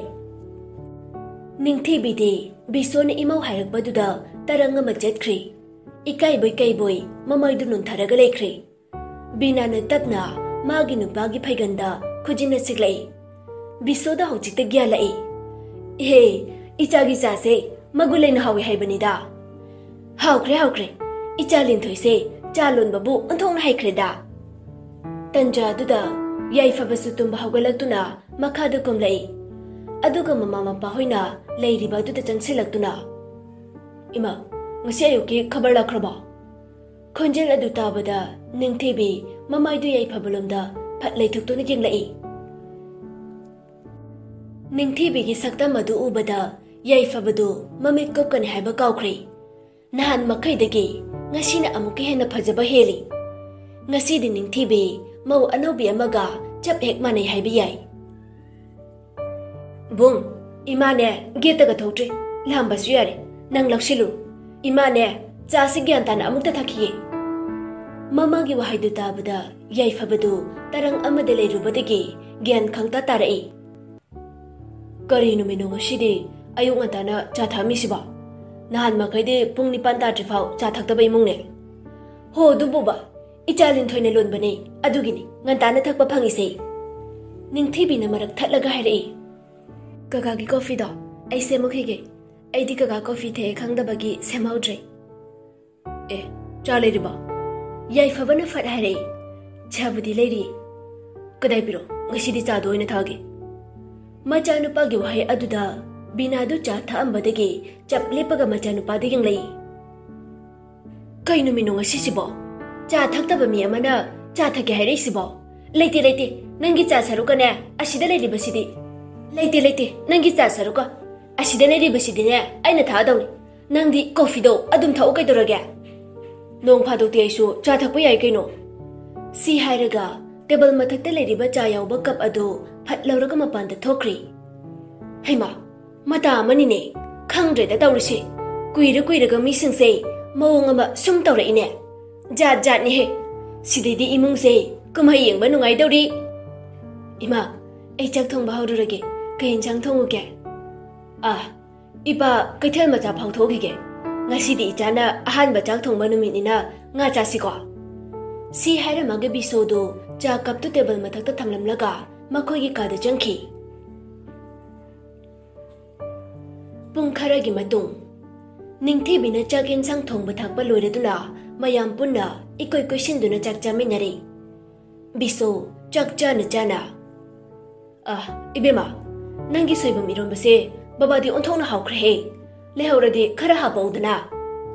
ꯅꯤꯡꯊꯤꯕꯤꯗꯤ ꯕꯤꯁꯣꯅ ꯏꯃꯧ ꯍꯥꯏꯔꯛꯄꯗꯨꯗ ꯇꯔꯪ ꯑꯃ ꯆꯠꯈ꯭ꯔꯦ꯫ ꯏꯀꯥꯏꯕꯣꯏ ꯀꯩꯕꯣꯏ ꯃꯃꯥꯏꯗꯨ ꯅꯣꯟꯊꯔꯒ ꯂꯩꯈ꯭ꯔꯦ꯫ ꯕꯤꯅꯥꯅ ꯇꯞꯅ ꯃꯥꯒꯤ ꯅꯨꯄꯥꯒꯤ ꯐꯩꯒꯟꯗ ꯈꯨꯖꯤꯟꯅ ꯁꯤꯛꯂꯛꯏ꯫ ꯕꯤꯁꯣꯗ ꯍꯧꯖꯤꯛꯇ ꯒ꯭ꯌꯥꯟ ꯂꯥꯛꯏ꯫ "ꯏꯍꯦ, ꯏꯆꯥꯒꯤ ꯆꯥꯁꯦ ꯃꯒꯨꯟ ꯂꯩꯅ ꯍꯥꯎꯏ ꯍꯥꯏꯕꯅꯤꯗ꯫ ꯍꯥꯎꯈ꯭ꯔꯦ, ꯍꯥꯎꯈ꯭ꯔꯦ꯫ ꯏꯆꯥ ꯂꯤꯟꯊꯣꯏꯁꯦ ꯆꯥ ꯂꯣꯟꯕꯕꯨ ꯑꯣꯟꯊꯣꯛꯅ ꯍꯩꯈ꯭ꯔꯦꯗ꯫" ꯇꯟꯖꯥꯗꯨꯗ ꯌꯥꯏꯐꯕꯁꯨ ꯇꯨꯝꯕ ꯍꯧꯒꯠꯂꯛꯇꯨꯅ ꯃꯈꯥꯗ ꯀꯨꯝꯂꯛꯏ꯫ ꯑꯗꯨꯒ ꯃꯃꯥ ꯃꯄꯥ ꯍꯣꯏꯅ ꯂꯩꯔꯤꯕ ꯑꯗꯨꯗ ꯆꯪꯁꯤꯜꯂꯛꯇꯨꯅ, "ꯏꯃꯥ, ꯉꯁꯤ ꯑꯌꯨꯛꯀꯤ ꯈꯕꯔ ꯂꯥꯛꯈ꯭ꯔꯕꯣ?" ꯈꯣꯟꯖꯦꯜ ꯑꯗꯨ ꯇꯥꯕꯗ ꯅꯤꯡꯊꯤꯕꯤ ꯃꯃꯥꯏꯗꯨ ꯌꯥꯏꯐꯕ ꯂꯣꯝꯗ ꯐꯠ ꯂꯩꯊꯣꯛꯇꯨꯅ ꯌꯦꯡꯂꯛꯏ꯫ ꯅꯤꯡꯊꯤꯕꯤꯒꯤ ꯁꯛꯇꯝ ꯑꯗꯨ ꯎꯕꯗ ꯌꯥꯏꯐꯕꯗꯨ ꯃꯃꯤꯠ ꯀꯨꯞꯀꯅꯤ ꯍꯥꯏꯕ ꯀꯥꯎꯈ꯭ꯔꯦ꯫ ꯅꯍꯥꯟ ꯃꯈꯩꯗꯒꯤ ꯉꯁꯤꯅ ꯑꯃꯨꯛꯀ ꯍꯦꯟꯅ ꯐꯖꯕ ꯍꯦꯜꯂꯤ꯫ ꯉꯁꯤꯗꯤ ꯅꯤꯡꯊꯤꯕꯤ ꯃꯧ ꯑꯅꯧꯕꯤ ꯑꯃꯒ ꯆꯞ ꯍꯦꯛ ꯃꯥꯟꯅꯩ ꯍꯥꯏꯕ ꯌꯥꯏ꯫ "ꯕꯨꯡ, ꯏꯃꯥꯅꯦ ꯒꯦꯠꯇꯒ ꯊꯣꯛꯇ꯭ꯔꯤ꯫ ꯂꯥꯝꯕꯁꯨ ꯌꯥꯔꯦ, ꯅꯪ ꯂꯧꯁꯤꯜꯂꯨ꯫ ꯏꯃꯥꯅꯦ ꯆꯥꯁꯤ ꯒ꯭ꯌꯥꯟ ꯇꯥꯅ ꯑꯃꯨꯛꯇ ꯊꯛꯈꯤꯒꯦ꯫" ꯃꯃꯥꯒꯤ ꯋꯥꯍꯩꯗꯨ ꯇꯥꯕꯗ ꯌꯥꯏꯐꯕꯗꯨ ꯇꯔꯪ ꯑꯃꯗ ꯂꯩꯔꯨꯕꯗꯒꯤ ꯒ꯭ꯌꯥꯟ ꯈꯪꯇꯥ ꯇꯥꯔꯛꯏ꯫ "ꯀꯔꯤ ꯅꯨꯃꯤꯠꯅꯣ ꯉꯁꯤꯗꯤ ꯑꯌꯨꯛ ꯉꯟꯇꯥꯅ ꯆꯥ ꯊꯛꯑꯝꯃꯤꯁꯤꯕꯣ? ꯅꯍꯥꯟ ꯃꯈꯩꯗꯤ ꯄꯨꯡ ꯅꯤꯄꯥꯟ ꯇꯥꯗ꯭ꯔꯤꯐꯥꯎ ꯆꯥ ꯊꯛꯇꯕ ꯏꯃꯨꯡꯅꯦ꯫" "ꯍꯣ, ꯑꯗꯨꯕꯨꯕ, ꯏꯆꯥ ꯂꯤꯟꯊꯣꯏꯅ ꯂꯣꯟꯕꯅꯦ, ꯑꯗꯨꯒꯤꯅꯤ ꯉꯟꯇꯥꯅ ꯊꯛꯄ ꯐꯪꯉꯤꯁꯦ꯫" ꯅꯤꯡꯊꯤꯕꯤꯅ ꯃꯔꯛ ꯊꯠꯂꯒ ꯍꯥꯏꯔꯛꯏ꯫ "ꯀꯀꯥꯒꯤ ꯀꯣꯐꯤꯗꯣ ꯑꯩ ꯁꯦꯝꯃꯨꯈꯤꯒꯦ꯫ ꯑꯩꯗꯤ ꯀꯀꯥ ꯀꯣꯐꯤ ꯊꯛꯑꯦ ꯈꯪꯗꯕꯒꯤ ꯁꯦꯝꯍꯧꯗ꯭ꯔꯦ꯫" "ꯑꯦ, ꯆꯥ ꯂꯩꯔꯤꯕꯣ?" ꯌꯥꯏꯐꯕꯅ ꯐꯠ ꯍꯥꯏꯔꯛꯏ꯫ "ꯆꯥꯕꯨꯗꯤ ꯂꯩꯔꯤ꯫" "ꯀꯗꯥꯏ ꯄꯤꯔꯣ, ꯉꯁꯤꯗꯤ ꯆꯥꯗꯣ ꯑꯣꯏꯅ ꯊꯛꯑꯒꯦ꯫" ꯃꯆꯥꯅꯨꯄꯥꯒꯤ ꯋꯥꯍꯩ ꯑꯗꯨꯗ ꯕꯤꯅꯥꯗꯨ ꯆꯥ ꯊꯛꯑꯝꯕꯗꯒꯤ ꯆꯞ ꯂꯦꯞꯄꯒ ꯃꯆꯥꯅꯨꯄꯥꯗ ꯌꯦꯡꯂꯛꯏ꯫ "ꯀꯩ ꯅꯨꯃꯤꯠꯅꯣ ꯉꯁꯤꯁꯤꯕꯣ? ꯆꯥ ꯊꯛꯇꯕ ꯃꯤ ꯑꯃꯅ ꯆꯥ ꯊꯛꯀꯦ ꯍꯥꯏꯔꯛꯏꯁꯤꯕꯣ? ꯂꯩꯇꯦ, ꯂꯩꯇꯦ, ꯅꯪꯒꯤ ꯆꯥ ꯁꯔꯨꯛꯀꯅꯦ ꯑꯁꯤꯗ ꯂꯩꯔꯤꯕꯁꯤꯗꯤ꯫ ꯂꯩꯇꯦ, ꯂꯩꯇꯦ, ꯅꯪꯒꯤ ꯆꯥ ꯁꯔꯨꯛꯀ ꯑꯁꯤꯗ ꯂꯩꯔꯤꯕꯁꯤꯗꯤꯅꯦ ꯑꯩꯅ ꯊꯛꯑꯗꯧꯅꯤ꯫ ꯅꯪꯗꯤ ꯀꯣꯐꯤꯗꯣ ꯑꯗꯨꯝ ꯊꯛꯎ ꯀꯩꯗꯧꯔꯒꯦ? ꯅꯣꯡ ꯐꯥꯗꯣꯛꯇꯤ ꯑꯩꯁꯨ ꯆꯥ ꯊꯛꯄ ꯌꯥꯏ ꯀꯩꯅꯣ꯫" ꯁꯤ ꯍꯥꯏꯔꯒ ꯇꯦꯕꯜ ꯃꯊꯛꯇ ꯂꯩꯔꯤꯕ ꯆꯥ ꯌꯥꯎꯕ ꯀꯞ ꯑꯗꯨ ꯐꯠ ꯂꯧꯔꯒ ꯃꯄꯥꯟꯗ ꯊꯣꯛꯈ꯭ꯔꯦ꯫ "ꯍꯩꯃꯥ, ꯃꯇꯥ ꯑꯃꯅꯤꯅꯦ꯫ ꯈꯪꯗ꯭ꯔꯦꯗ ꯇꯧꯔꯤꯁꯦ꯫ ꯀꯨꯏꯔ ꯀꯨꯏꯔꯒ ꯃꯤꯁꯤꯡꯁꯦ ꯃꯑꯣꯡ ꯑꯃ ꯁꯨꯝ ꯇꯧꯔꯛꯏꯅꯦ꯫ ꯖꯥꯠ ꯖꯥꯠꯅꯤꯍꯦ꯫ ꯁꯤꯗꯩꯗꯤ ꯏꯃꯨꯡꯁꯦ ꯀꯨꯝꯍꯩ ꯌꯦꯡꯕ ꯅꯨꯡꯉꯥꯏꯗꯧꯔꯤ꯫ ꯏꯃꯥ, ꯑꯩ ꯆꯥꯛ ꯊꯣꯡꯕ ꯍꯧꯔꯨꯔꯒꯦ꯫ ꯀꯩ ꯌꯦꯟꯁꯥꯡ ꯊꯣꯡꯉꯨꯒꯦ? ꯑꯥ, ꯏꯄꯥ ꯀꯩꯊꯦꯜ ꯃꯆꯥ ꯐꯥꯎꯊꯣꯛꯈꯤꯒꯦ꯫ ꯉꯁꯤꯗꯤ ꯏꯆꯥꯅ ꯑꯍꯥꯟꯕ ꯆꯥꯛ ꯊꯣꯡꯕ ꯅꯨꯃꯤꯠꯅꯤꯅ ꯉꯥ ꯆꯥꯁꯤꯀꯣ꯫ ꯁꯤ ꯍꯥꯏꯔꯝꯃꯒ ꯕꯤꯁꯣꯗꯨ ꯆꯥ ꯀꯞꯇꯨ ꯇꯦꯕꯜ ꯃꯊꯛꯇ ꯊꯝꯂꯝꯂꯒ ꯃꯈꯣꯏꯒꯤ ꯀꯥꯗ ꯆꯪꯈꯤ꯫ ꯄꯨꯡ ꯈꯔꯒꯤ ꯃꯇꯨꯡ, ꯅꯤꯡꯊꯤꯕꯤꯅ ꯆꯥꯛ ꯌꯦꯟꯁꯥꯡ ꯊꯣꯡꯕ ꯊꯥꯛꯄ ꯂꯣꯏꯔꯗꯨꯅ ꯃꯌꯥꯝ ꯄꯨꯟꯅ ꯏꯀꯣꯏ ꯀꯣꯏꯁꯤꯟꯗꯨꯅ ꯆꯥꯛ ꯆꯥꯃꯤꯟꯅꯔꯤ꯫ ꯕꯤꯁꯣ ꯆꯥꯛ ꯆꯥꯅ ꯆꯥꯅ, "ꯑ, ꯏꯕꯦꯝꯃ, ꯅꯪꯒꯤ ꯁꯣꯏꯕꯨꯝ ꯏꯔꯣꯟꯕꯁꯦ ꯕꯕꯥꯗꯤ ꯑꯣꯟꯊꯣꯛꯅ ꯍꯥꯎꯈ꯭ꯔꯦꯍꯦ꯫ ꯂꯩꯍꯧꯔꯗꯤ ꯈꯔ ꯍꯥꯞꯄꯛꯎꯗꯅ꯫"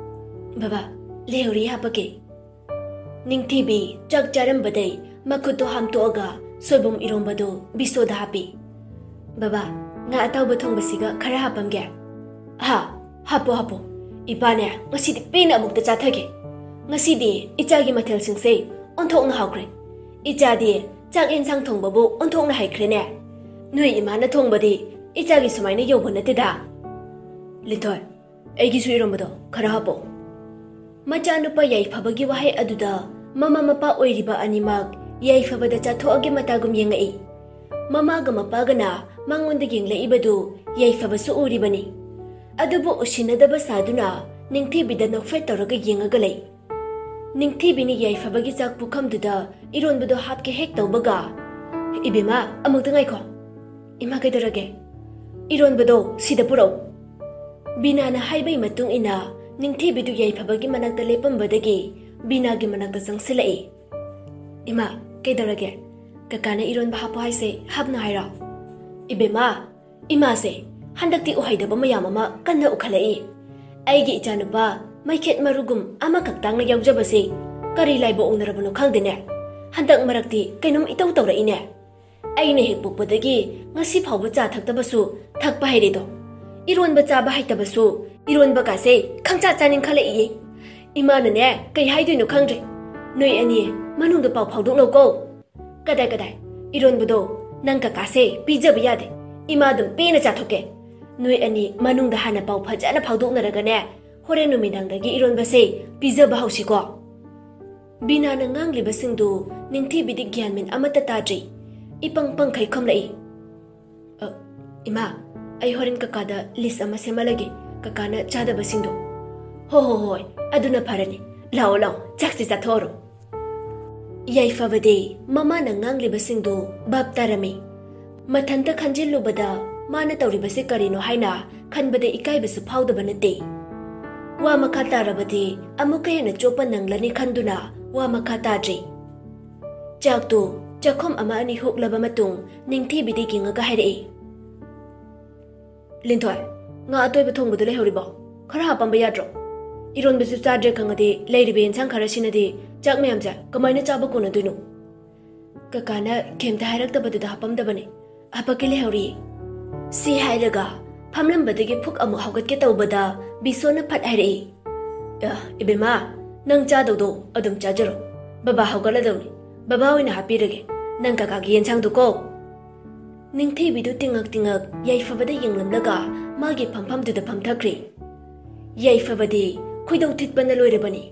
"ꯕꯕꯥ, ꯂꯩꯍꯧꯔꯤ, ꯍꯥꯞꯄꯛꯀꯦ꯫" ꯅꯤꯡꯊꯤꯕꯤ ꯆꯥꯛ ꯆꯥꯔꯝꯕꯗꯩ ꯃꯈꯨꯠꯇꯣ ꯍꯥꯝꯇꯣꯛꯑꯒ ꯁꯣꯏꯕꯨꯝ ꯏꯔꯣꯝꯕꯗꯨ ꯕꯤꯁꯣꯗ ꯍꯥꯞꯄꯤ꯫ "ꯕꯕꯥ, ꯉꯥ ꯑꯇꯥꯎꯕ ꯊꯣꯡꯕꯁꯤꯒ ꯈꯔ ꯍꯥꯞꯄꯝꯒꯦ꯫" "ꯍꯥ, ꯍꯥꯞꯄꯣ, ꯍꯥꯞꯄꯣ꯫ ꯏꯄꯥꯅꯦ, ꯉꯁꯤꯗꯤ ꯄꯦꯟꯅ ꯑꯃꯨꯛꯇ ꯆꯥꯊꯒꯦ꯫ ꯉꯁꯤꯗꯤ ꯏꯆꯥꯒꯤ ꯃꯊꯦꯜꯁꯤꯡꯁꯦ ꯑꯣꯟꯊꯣꯛꯅ ꯍꯥꯎꯈ꯭ꯔꯦ꯫ ꯏꯆꯥꯗꯤ ꯆꯥꯛ ꯌꯦꯟꯁꯥꯡ ꯊꯣꯡꯕꯕꯨ ꯑꯣꯟꯊꯣꯛꯅ ꯍꯩꯈ꯭ꯔꯦꯅꯦ꯫ ꯅꯣꯏ ꯏꯃꯥꯅ ꯊꯣꯡꯕꯗꯤ ꯏꯆꯥꯒꯤ ꯁꯨꯃꯥꯏꯅ ꯌꯧꯕ ꯅꯠꯇꯦꯗ꯫" "ꯂꯤꯟꯊꯣꯏ, ꯑꯩꯒꯤꯁꯨ ꯏꯔꯣꯝꯕꯗꯣ ꯈꯔ ꯍꯥꯞꯄꯣ꯫" ꯃꯆꯥꯅꯨꯄꯥ ꯌꯥꯏꯐꯕꯒꯤ ꯋꯥꯍꯩ ꯑꯗꯨꯗ ꯃꯃꯥ ꯃꯄꯥ ꯑꯣꯏꯔꯤꯕ ꯑꯅꯤꯃꯛ ꯌꯥꯏꯐꯕꯗ ꯆꯥꯊꯣꯛꯑꯒꯦ ꯃꯇꯥꯒꯨꯝ ꯌꯦꯡꯉꯛꯏ꯫ ꯃꯃꯥꯒ ꯃꯄꯥꯒꯅ ꯃꯉꯣꯟꯗ ꯌꯦꯡꯂꯛꯏꯕꯗꯨ ꯌꯥꯏꯐꯕꯁꯨ ꯎꯔꯤꯕꯅꯤ꯫ ꯑꯗꯨꯕꯨ ꯎꯁꯤꯟꯅꯗꯕ ꯁꯥꯗꯨꯅ ꯅꯤꯡꯊꯤꯕꯤꯗ ꯅꯣꯛꯐꯦꯠ ꯇꯧꯔꯒ ꯌꯦꯡꯉꯒ ꯂꯩ꯫ ꯅꯤꯡꯊꯤꯕꯤꯅ ꯌꯥꯏꯐꯕꯒꯤ ꯆꯥꯛ ꯄꯨꯈꯝꯗꯨꯗ ꯏꯔꯣꯟꯕꯗꯣ ꯍꯥꯞꯀꯦ ꯍꯦꯛ ꯇꯧꯕꯒ, "ꯏꯕꯦꯝꯃ, ꯑꯃꯨꯛꯇ ꯉꯥꯏꯈꯣ꯫" "ꯏꯃꯥ, ꯀꯩꯗꯧꯔꯒꯦ?" "ꯏꯔꯣꯟꯕꯗꯣ ꯁꯤꯗ ꯄꯨꯔꯛꯎ꯫" ꯕꯤꯅꯥꯅ ꯍꯥꯏꯕꯒꯤ ꯃꯇꯨꯡ ꯏꯟꯅ ꯅꯤꯡꯊꯤꯕꯤꯗꯨ ꯌꯥꯏꯐꯕꯒꯤ ꯃꯅꯥꯛꯇ ꯂꯦꯞꯄꯝꯕꯗꯒꯤ ꯕꯤꯅꯥꯒꯤ ꯃꯅꯥꯛꯇ ꯆꯪꯁꯤꯜꯂꯛꯏ꯫ "ꯏꯃꯥ, ꯀꯩꯗꯧꯔꯒꯦ? ꯀꯀꯥꯅ ꯏꯔꯣꯟꯕ ꯍꯥꯞꯄꯣ ꯍꯥꯏꯁꯦ ꯍꯥꯞꯅꯣ ꯍꯥꯏꯔꯣ?" "ꯏꯕꯦꯝꯃ, ꯏꯃꯥꯁꯦ ꯍꯟꯗꯛꯇꯤ ꯎꯍꯩꯗꯕ ꯃꯌꯥꯝ ꯑꯃ ꯀꯟꯅ ꯎꯈꯠꯂꯛꯏ꯫ ꯑꯩꯒꯤ ꯏꯆꯥꯅꯨꯄꯥ ꯃꯩꯈꯦꯠ ꯃꯔꯨꯒꯨꯝ ꯑꯃꯈꯛ ꯇꯥꯡꯅ ꯌꯥꯎꯖꯕꯁꯤ ꯀꯔꯤ ꯂꯥꯏꯕ ꯑꯣꯡꯅꯔꯕꯅꯣ ꯈꯪꯗꯦꯅꯦ꯫ ꯍꯟꯗꯛ ꯃꯔꯛꯇꯤ ꯀꯩꯅꯣꯝ ꯏꯇꯧ ꯇꯧꯔꯛꯏꯅꯦ꯫ ꯑꯩꯅ ꯍꯦꯛ ꯄꯣꯛꯄꯗꯒꯤ ꯉꯁꯤ ꯐꯥꯎꯕ ꯆꯥ ꯊꯛꯇꯕꯁꯨ ꯊꯛꯄ ꯍꯩꯔꯦꯗꯣ꯫ ꯏꯔꯣꯟꯕ ꯆꯥꯕ ꯍꯩꯇꯕꯁꯨ ꯏꯔꯣꯟꯕ ꯀꯥꯁꯦ ꯈꯪꯆꯥ ꯆꯥꯅꯤꯡꯈꯠꯂꯛꯏꯌꯦ꯫ ꯏꯃꯥꯅꯅꯦ ꯀꯩ ꯍꯥꯏꯗꯣꯏꯅꯣ ꯈꯪꯗ꯭ꯔꯦ꯫ ꯅꯣꯏ ꯑꯅꯤ ꯃꯅꯨꯡꯗ ꯄꯥꯎ ꯐꯥꯎꯗꯣꯛꯅꯧꯀꯣ꯫" "ꯀꯗꯥꯏ, ꯀꯗꯥꯏ? ꯏꯔꯣꯟꯕꯗꯣ ꯅꯪ ꯀꯀꯥꯁꯦ ꯄꯤꯖꯕ ꯌꯥꯗꯦ꯫ ꯏꯃꯥ ꯑꯗꯨꯝ ꯄꯦꯟꯅ ꯆꯥꯊꯣꯛꯀꯦ꯫ ꯅꯣꯏ ꯑꯅꯤ ꯃꯅꯨꯡꯗ ꯍꯥꯟꯅ ꯄꯥꯎ ꯐꯖꯅ ꯐꯥꯎꯗꯣꯛꯅꯔꯒꯅꯦ, ꯍꯣꯔꯦꯟ ꯅꯨꯃꯤꯗꯥꯡꯗꯒꯤ ꯏꯔꯣꯟꯕꯁꯦ ꯄꯤꯖꯕ ꯍꯧꯁꯤꯀꯣ꯫" ꯕꯤꯅꯥꯅ ꯉꯥꯡꯂꯤꯕꯁꯤꯡꯗꯨ ꯅꯤꯡꯊꯤꯕꯤꯗꯤ ꯒ꯭ꯌꯥꯟ ꯃꯦꯟ ꯑꯃꯠꯇ ꯇꯥꯗ꯭ꯔꯤ꯫ ꯏꯄꯪ ꯄꯪꯈꯩ ꯈꯨꯝꯂꯛꯏ꯫ "ꯑ, ꯏꯃꯥ, ꯑꯩ ꯍꯣꯔꯦꯟ ꯀꯀꯥꯗ ꯂꯤꯁ ꯑꯃ ꯁꯦꯝꯍꯜꯂꯒꯦ, ꯀꯀꯥꯅ ꯆꯥꯗꯕꯁꯤꯡꯗꯣ"꯫ "ꯍꯣ ꯍꯣ ꯍꯣꯏ, ꯑꯗꯨꯅ ꯐꯔꯅꯤ꯫ ꯂꯥꯛꯑꯣ ꯂꯥꯛꯑꯣ, ꯆꯥꯛꯁꯤ ꯆꯥꯊꯣꯛꯑꯔꯣ"꯫ ꯌꯥꯏꯐꯕꯗꯤ ꯃꯃꯥꯅ ꯉꯥꯡꯂꯤꯕꯁꯤꯡꯗꯨ ꯚꯥꯞ ꯇꯥꯔꯝꯃꯤ꯫ ꯃꯊꯟꯇ ꯈꯟꯖꯤꯜꯂꯨꯕꯗ ꯃꯥꯅ ꯇꯧꯔꯤꯕꯁꯤ ꯀꯔꯤꯅꯣ ꯍꯥꯏꯅ ꯈꯟꯕꯗ ꯏꯀꯥꯏꯕꯁꯨ ꯐꯥꯎꯗꯕ ꯅꯠꯇꯦ꯫ ꯋꯥ ꯃꯈꯥ ꯇꯥꯔꯕꯗꯤ ꯑꯃꯨꯛꯀ ꯍꯦꯟꯅ ꯆꯣꯞꯄ ꯅꯪꯂꯅꯤ ꯈꯟꯗꯨꯅ ꯋꯥ ꯃꯈꯥ ꯇꯥꯗ꯭ꯔꯤ꯫ ꯆꯥꯛꯇꯨ ꯆꯥꯛꯈꯨꯝ ꯑꯃ ꯑꯅꯤ ꯍꯨꯛꯂꯕ ꯃꯇꯨꯡ ꯅꯤꯡꯊꯤꯕꯤꯗ ꯌꯦꯡꯉꯒ ꯍꯥꯏꯔꯛꯏ꯫ "ꯂꯤꯟꯊꯣꯏ, ꯉꯥ ꯑꯇꯣꯏꯕ ꯊꯣꯡꯕꯗꯨ ꯂꯩꯍꯧꯔꯤꯕꯣ? ꯈꯔ ꯍꯥꯞꯄꯝꯕ ꯌꯥꯗ꯭ꯔꯣ? ꯏꯔꯣꯟꯕꯁꯨ ꯆꯥꯗ꯭ꯔꯦ ꯈꯪꯉꯗꯤ ꯂꯩꯔꯤꯕ ꯌꯦꯟꯁꯥꯡ ꯈꯔꯁꯤꯅꯗꯤ ꯆꯥꯛ ꯃꯌꯥꯝꯁꯦ ꯀꯃꯥꯏꯅ ꯆꯥꯕ ꯀꯣꯟꯅꯗꯣꯏꯅꯣ?" "ꯀꯀꯥꯅ ꯀꯩꯝꯇ ꯍꯥꯏꯔꯛꯇꯕꯗꯨꯗ ꯍꯥꯞꯄꯝꯗꯕꯅꯦ꯫ ꯍꯥꯄꯛꯀꯦ, ꯂꯩꯍꯧꯔꯤ"꯫ ꯁꯤ ꯍꯥꯏꯔꯒ ꯐꯝꯂꯝꯕꯗꯒꯤ ꯐꯨꯛ ꯑꯃꯨꯛ ꯍꯧꯒꯠꯀꯦ ꯇꯧꯕꯗ ꯕꯤꯁꯣꯅ ꯐꯠ ꯍꯥꯏꯔꯛꯏ꯫ "ꯑ, ꯏꯕꯦꯝꯃ, ꯅꯪ ꯆꯥꯗꯧꯗꯣ ꯑꯗꯨꯝ ꯆꯥꯖꯔꯣ꯫ ꯕꯕꯥ ꯍꯧꯒꯠꯂꯗꯧꯅꯤ꯫ ꯕꯕꯥ ꯑꯣꯏꯅ ꯍꯥꯞꯄꯤꯔꯒꯦ꯫ ꯅꯪ ꯀꯀꯥꯒꯤ ꯌꯦꯟꯁꯥꯡꯗꯨꯀꯣ"꯫ ꯅꯤꯡꯊꯤꯕꯤꯗꯨ ꯇꯤꯡꯉꯛ ꯇꯤꯡꯉꯛ ꯌꯥꯏꯐꯕꯗ ꯌꯦꯡꯂꯝꯂꯒ ꯃꯥꯒꯤ ꯐꯝꯐꯝꯗꯨꯗ ꯐꯝꯊꯈ꯭ꯔꯦ꯫ ꯌꯥꯏꯐꯕꯗꯤ ꯈꯣꯏꯗꯧ ꯊꯤꯠꯄꯅ ꯂꯣꯏꯔꯕꯅꯤ꯫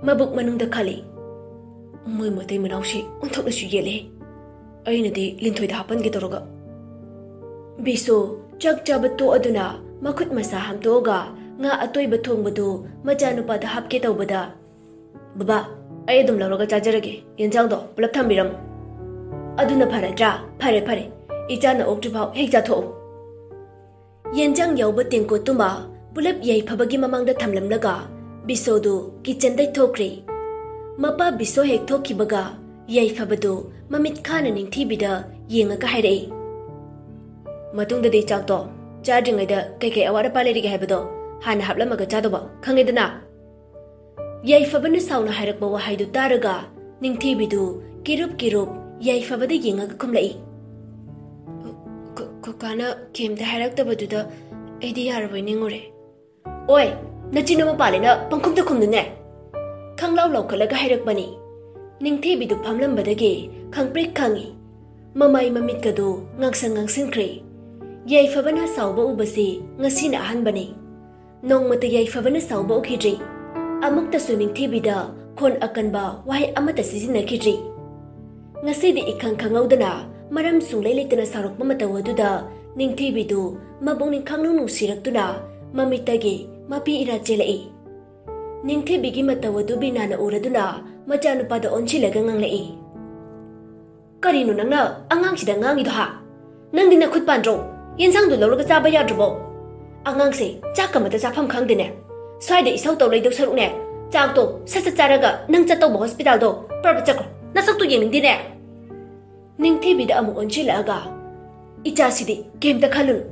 ꯃꯕꯨꯛ ꯃꯅꯨꯡꯗ ꯈꯜꯂꯤ, "ꯃꯣꯏ ꯃꯇꯩ ꯃꯅꯥꯎꯁꯤ ꯑꯣꯟꯊꯣꯛꯅꯁꯨ ꯌꯦꯠꯂꯦ꯫ ꯑꯩꯅꯗꯤ ꯂꯤꯟꯊꯣꯏꯗ ꯍꯥꯞꯄꯟꯒꯦ ꯇꯧꯔꯒ"꯫ ꯕꯤꯁꯨ ꯆꯥꯛ ꯆꯥꯕ ꯇꯣꯛꯑꯗꯨꯅ ꯃꯈꯨꯠ ꯃꯁꯥ ꯍꯥꯝꯇꯣꯛꯑꯒ ꯉꯥ ꯑꯇꯣꯏꯕ ꯊꯣꯡꯕꯗꯨ ꯃꯆꯥꯅꯨꯄꯥꯗ ꯍꯥꯞꯀꯦ ꯇꯧꯕꯗ, "ꯕꯕꯥ, ꯑꯩ ꯑꯗꯨꯝ ꯂꯧꯔꯒ ꯆꯥꯖꯔꯒꯦ꯫ ꯌꯦꯟꯁꯥꯡꯗꯣ ꯄꯨꯂꯞ ꯊꯝꯕꯤꯔꯝꯃꯨ"꯫ "ꯑꯗꯨꯅ ꯐꯔꯗ꯭ꯔꯥ? ꯐꯔꯦ, ꯐꯔꯦ꯫ ꯏꯆꯥꯅ ꯑꯣꯛꯇ꯭ꯔꯤꯐꯥꯎ ꯍꯦꯛ ꯆꯥꯊꯣꯛꯎ"꯫ ꯌꯦꯟꯁꯥꯡ ꯌꯥꯎꯕ ꯇꯦꯡꯀꯣꯠꯇꯨꯃ ꯄꯨꯂꯞ ꯌꯥꯏꯐꯕꯒꯤ ꯃꯃꯥꯡꯗ ꯊꯝꯂꯝꯂꯒ ꯕꯤꯁꯣꯗꯨ ꯀꯤꯆꯟꯗꯩ ꯊꯣꯛꯈ꯭ꯔꯦ꯫ ꯃꯄꯥ ꯕꯤꯁꯣ ꯍꯦꯛ ꯊꯣꯛꯈꯤꯕꯒ ꯌꯥꯏꯐꯕꯗꯨ ꯃꯃꯤꯠ ꯈꯥꯅ ꯅꯤꯡꯊꯤꯕꯤꯗ ꯌꯦꯡꯉꯒ ꯍꯥꯏꯔꯛꯏ, "ꯃꯇꯨꯡꯗꯗꯤ ꯆꯥꯛꯇꯣ ꯆꯥꯗ꯭ꯔꯤꯉꯩꯗ ꯀꯩꯀꯩ ꯑꯋꯥꯠ ꯑꯄꯥ ꯂꯩꯔꯤꯒꯦ ꯍꯥꯏꯕꯗꯣ ꯍꯥꯟꯅ ꯍꯥꯞꯂꯝꯃꯒ ꯆꯥꯗꯧꯕ, ꯈꯪꯉꯦꯗꯅ?" ꯌꯥꯏꯐꯕꯅ ꯁꯥꯎꯅ ꯍꯥꯏꯔꯛꯄ ꯋꯥꯍꯩꯗꯨ ꯇꯥꯔꯒ ꯅꯤꯡꯊꯤꯕꯤꯗꯨ ꯀꯤꯔꯨꯞ ꯀꯤꯔꯨꯞ ꯌꯥꯏꯐꯕꯗ ꯌꯦꯡꯉꯒ ꯈꯨꯝꯂꯛꯏ, "ꯀ-, ꯀꯀꯥꯅ ꯀꯩꯝꯇ ꯍꯥꯏꯔꯛꯇꯕꯗꯨꯗ ꯑꯩꯗꯤ ꯌꯥꯔꯕꯣꯏ ꯅꯤꯡꯉꯨꯔꯦ"꯫ "ꯑꯣꯏ, ꯅꯆꯤꯟ ꯑꯃ ꯄꯥꯜꯂꯦꯅ ꯄꯪꯈꯨꯝꯗ ꯈꯨꯝꯅꯨꯅꯦ!" ꯈꯪꯂꯥꯎ ꯂꯥꯎꯈꯠꯂꯒ ꯍꯥꯏꯔꯛꯄꯅꯤ꯫ ꯅꯤꯡꯊꯤꯕꯤꯗꯨ ꯐꯝꯂꯝꯕꯗꯒꯤ ꯈꯪꯄ꯭ꯔꯤꯛ ꯈꯪꯉꯤ꯫ ꯃꯃꯥꯏ ꯃꯃꯤꯠꯀꯗꯨ ꯉꯥꯡꯁꯪ ꯉꯥꯡꯁꯤꯟꯈ꯭ꯔꯦ꯫ ꯌꯥꯏꯐꯕꯅ ꯁꯥꯎꯕ ꯎꯕꯁꯤ ꯉꯁꯤꯅ ꯑꯍꯥꯟꯕꯅꯤ꯫ ꯅꯣꯡꯃꯇ ꯌꯥꯏꯐꯕꯅ ꯁꯥꯎꯕ ꯎꯈꯤꯗ꯭ꯔꯤ꯫ ꯑꯃꯨꯛꯇꯁꯨ ꯅꯤꯡꯊꯤꯕꯤꯗ ꯈꯣꯟ ꯑꯀꯟꯕ ꯋꯥꯍꯩ ꯑꯃꯠꯇ ꯁꯤꯖꯤꯟꯅꯈꯤꯗ꯭ꯔꯤ꯫ ꯉꯁꯤꯗꯤ ꯏꯈꯪ ꯈꯪꯍꯧꯗꯅ ꯃꯔꯝ ꯁꯨꯡꯂꯩ ꯂꯩꯇꯅ ꯁꯥꯎꯔꯛꯄ ꯃꯇꯧ ꯑꯗꯨꯗ ꯅꯤꯡꯊꯤꯕꯤꯗꯨ ꯃꯕꯨꯛꯅꯤꯡ ꯈꯪꯅꯨꯡ ꯅꯨꯡꯁꯤꯔꯛꯇꯨꯅ ꯃꯃꯤꯠꯇꯒꯤ ꯃꯄꯤ ꯏꯔꯥ ꯆꯦꯜꯂꯛꯏ꯫ ꯅꯤꯡꯊꯤꯕꯤꯒꯤ ꯃꯇꯧ ꯑꯗꯨ ꯕꯤꯅꯥꯅ ꯎꯔꯗꯨꯅ ꯃꯆꯥꯅꯨꯄꯥꯗ ꯑꯣꯟꯁꯤꯜꯂꯒ ꯉꯥꯡꯂꯛꯏ꯫ "ꯀꯔꯤꯅꯣ ꯅꯪꯅ ꯑꯉꯥꯡꯁꯤꯗ ꯉꯥꯡꯉꯤꯗꯣ ꯍꯥ? ꯅꯪꯗꯤ ꯅꯈꯨꯠ ꯄꯥꯟꯗ꯭ꯔꯣ? ꯌꯦꯟꯁꯥꯡꯗꯣ ꯂꯧꯔꯒ ꯆꯥꯕ ꯌꯥꯗ꯭ꯔꯕꯣ? ꯑꯉꯥꯡꯁꯦ ꯆꯥꯛ ꯑꯃꯇ ꯆꯥꯐꯝ ꯈꯪꯗꯦꯅꯦ꯫ ꯁ꯭ꯋꯥꯏꯗ ꯏꯁꯧ ꯇꯧ ꯂꯩꯗꯧ ꯁꯔꯨꯛꯅꯦ, ꯆꯥꯛꯇꯣ ꯁꯠ ꯁꯠ ꯆꯥꯔꯒ ꯅꯪ ꯆꯠꯇꯧꯕ ꯍꯣꯁꯄꯤꯇꯥꯜꯗꯣ ꯄ꯭ꯔꯞ ꯆꯠꯈ꯭ꯔꯣ꯫ ꯅꯁꯛꯇꯣ ꯌꯦꯡꯅꯤꯡꯗꯦꯅꯦ꯫" ꯅꯤꯡꯊꯤꯕꯤꯗ ꯑꯃꯨꯛ ꯑꯣꯟꯁꯤꯜꯂꯛꯑꯒ, "ꯏꯆꯥꯁꯤꯗꯤ ꯀꯩꯝꯇ ꯈꯜꯂꯨꯅꯨ꯫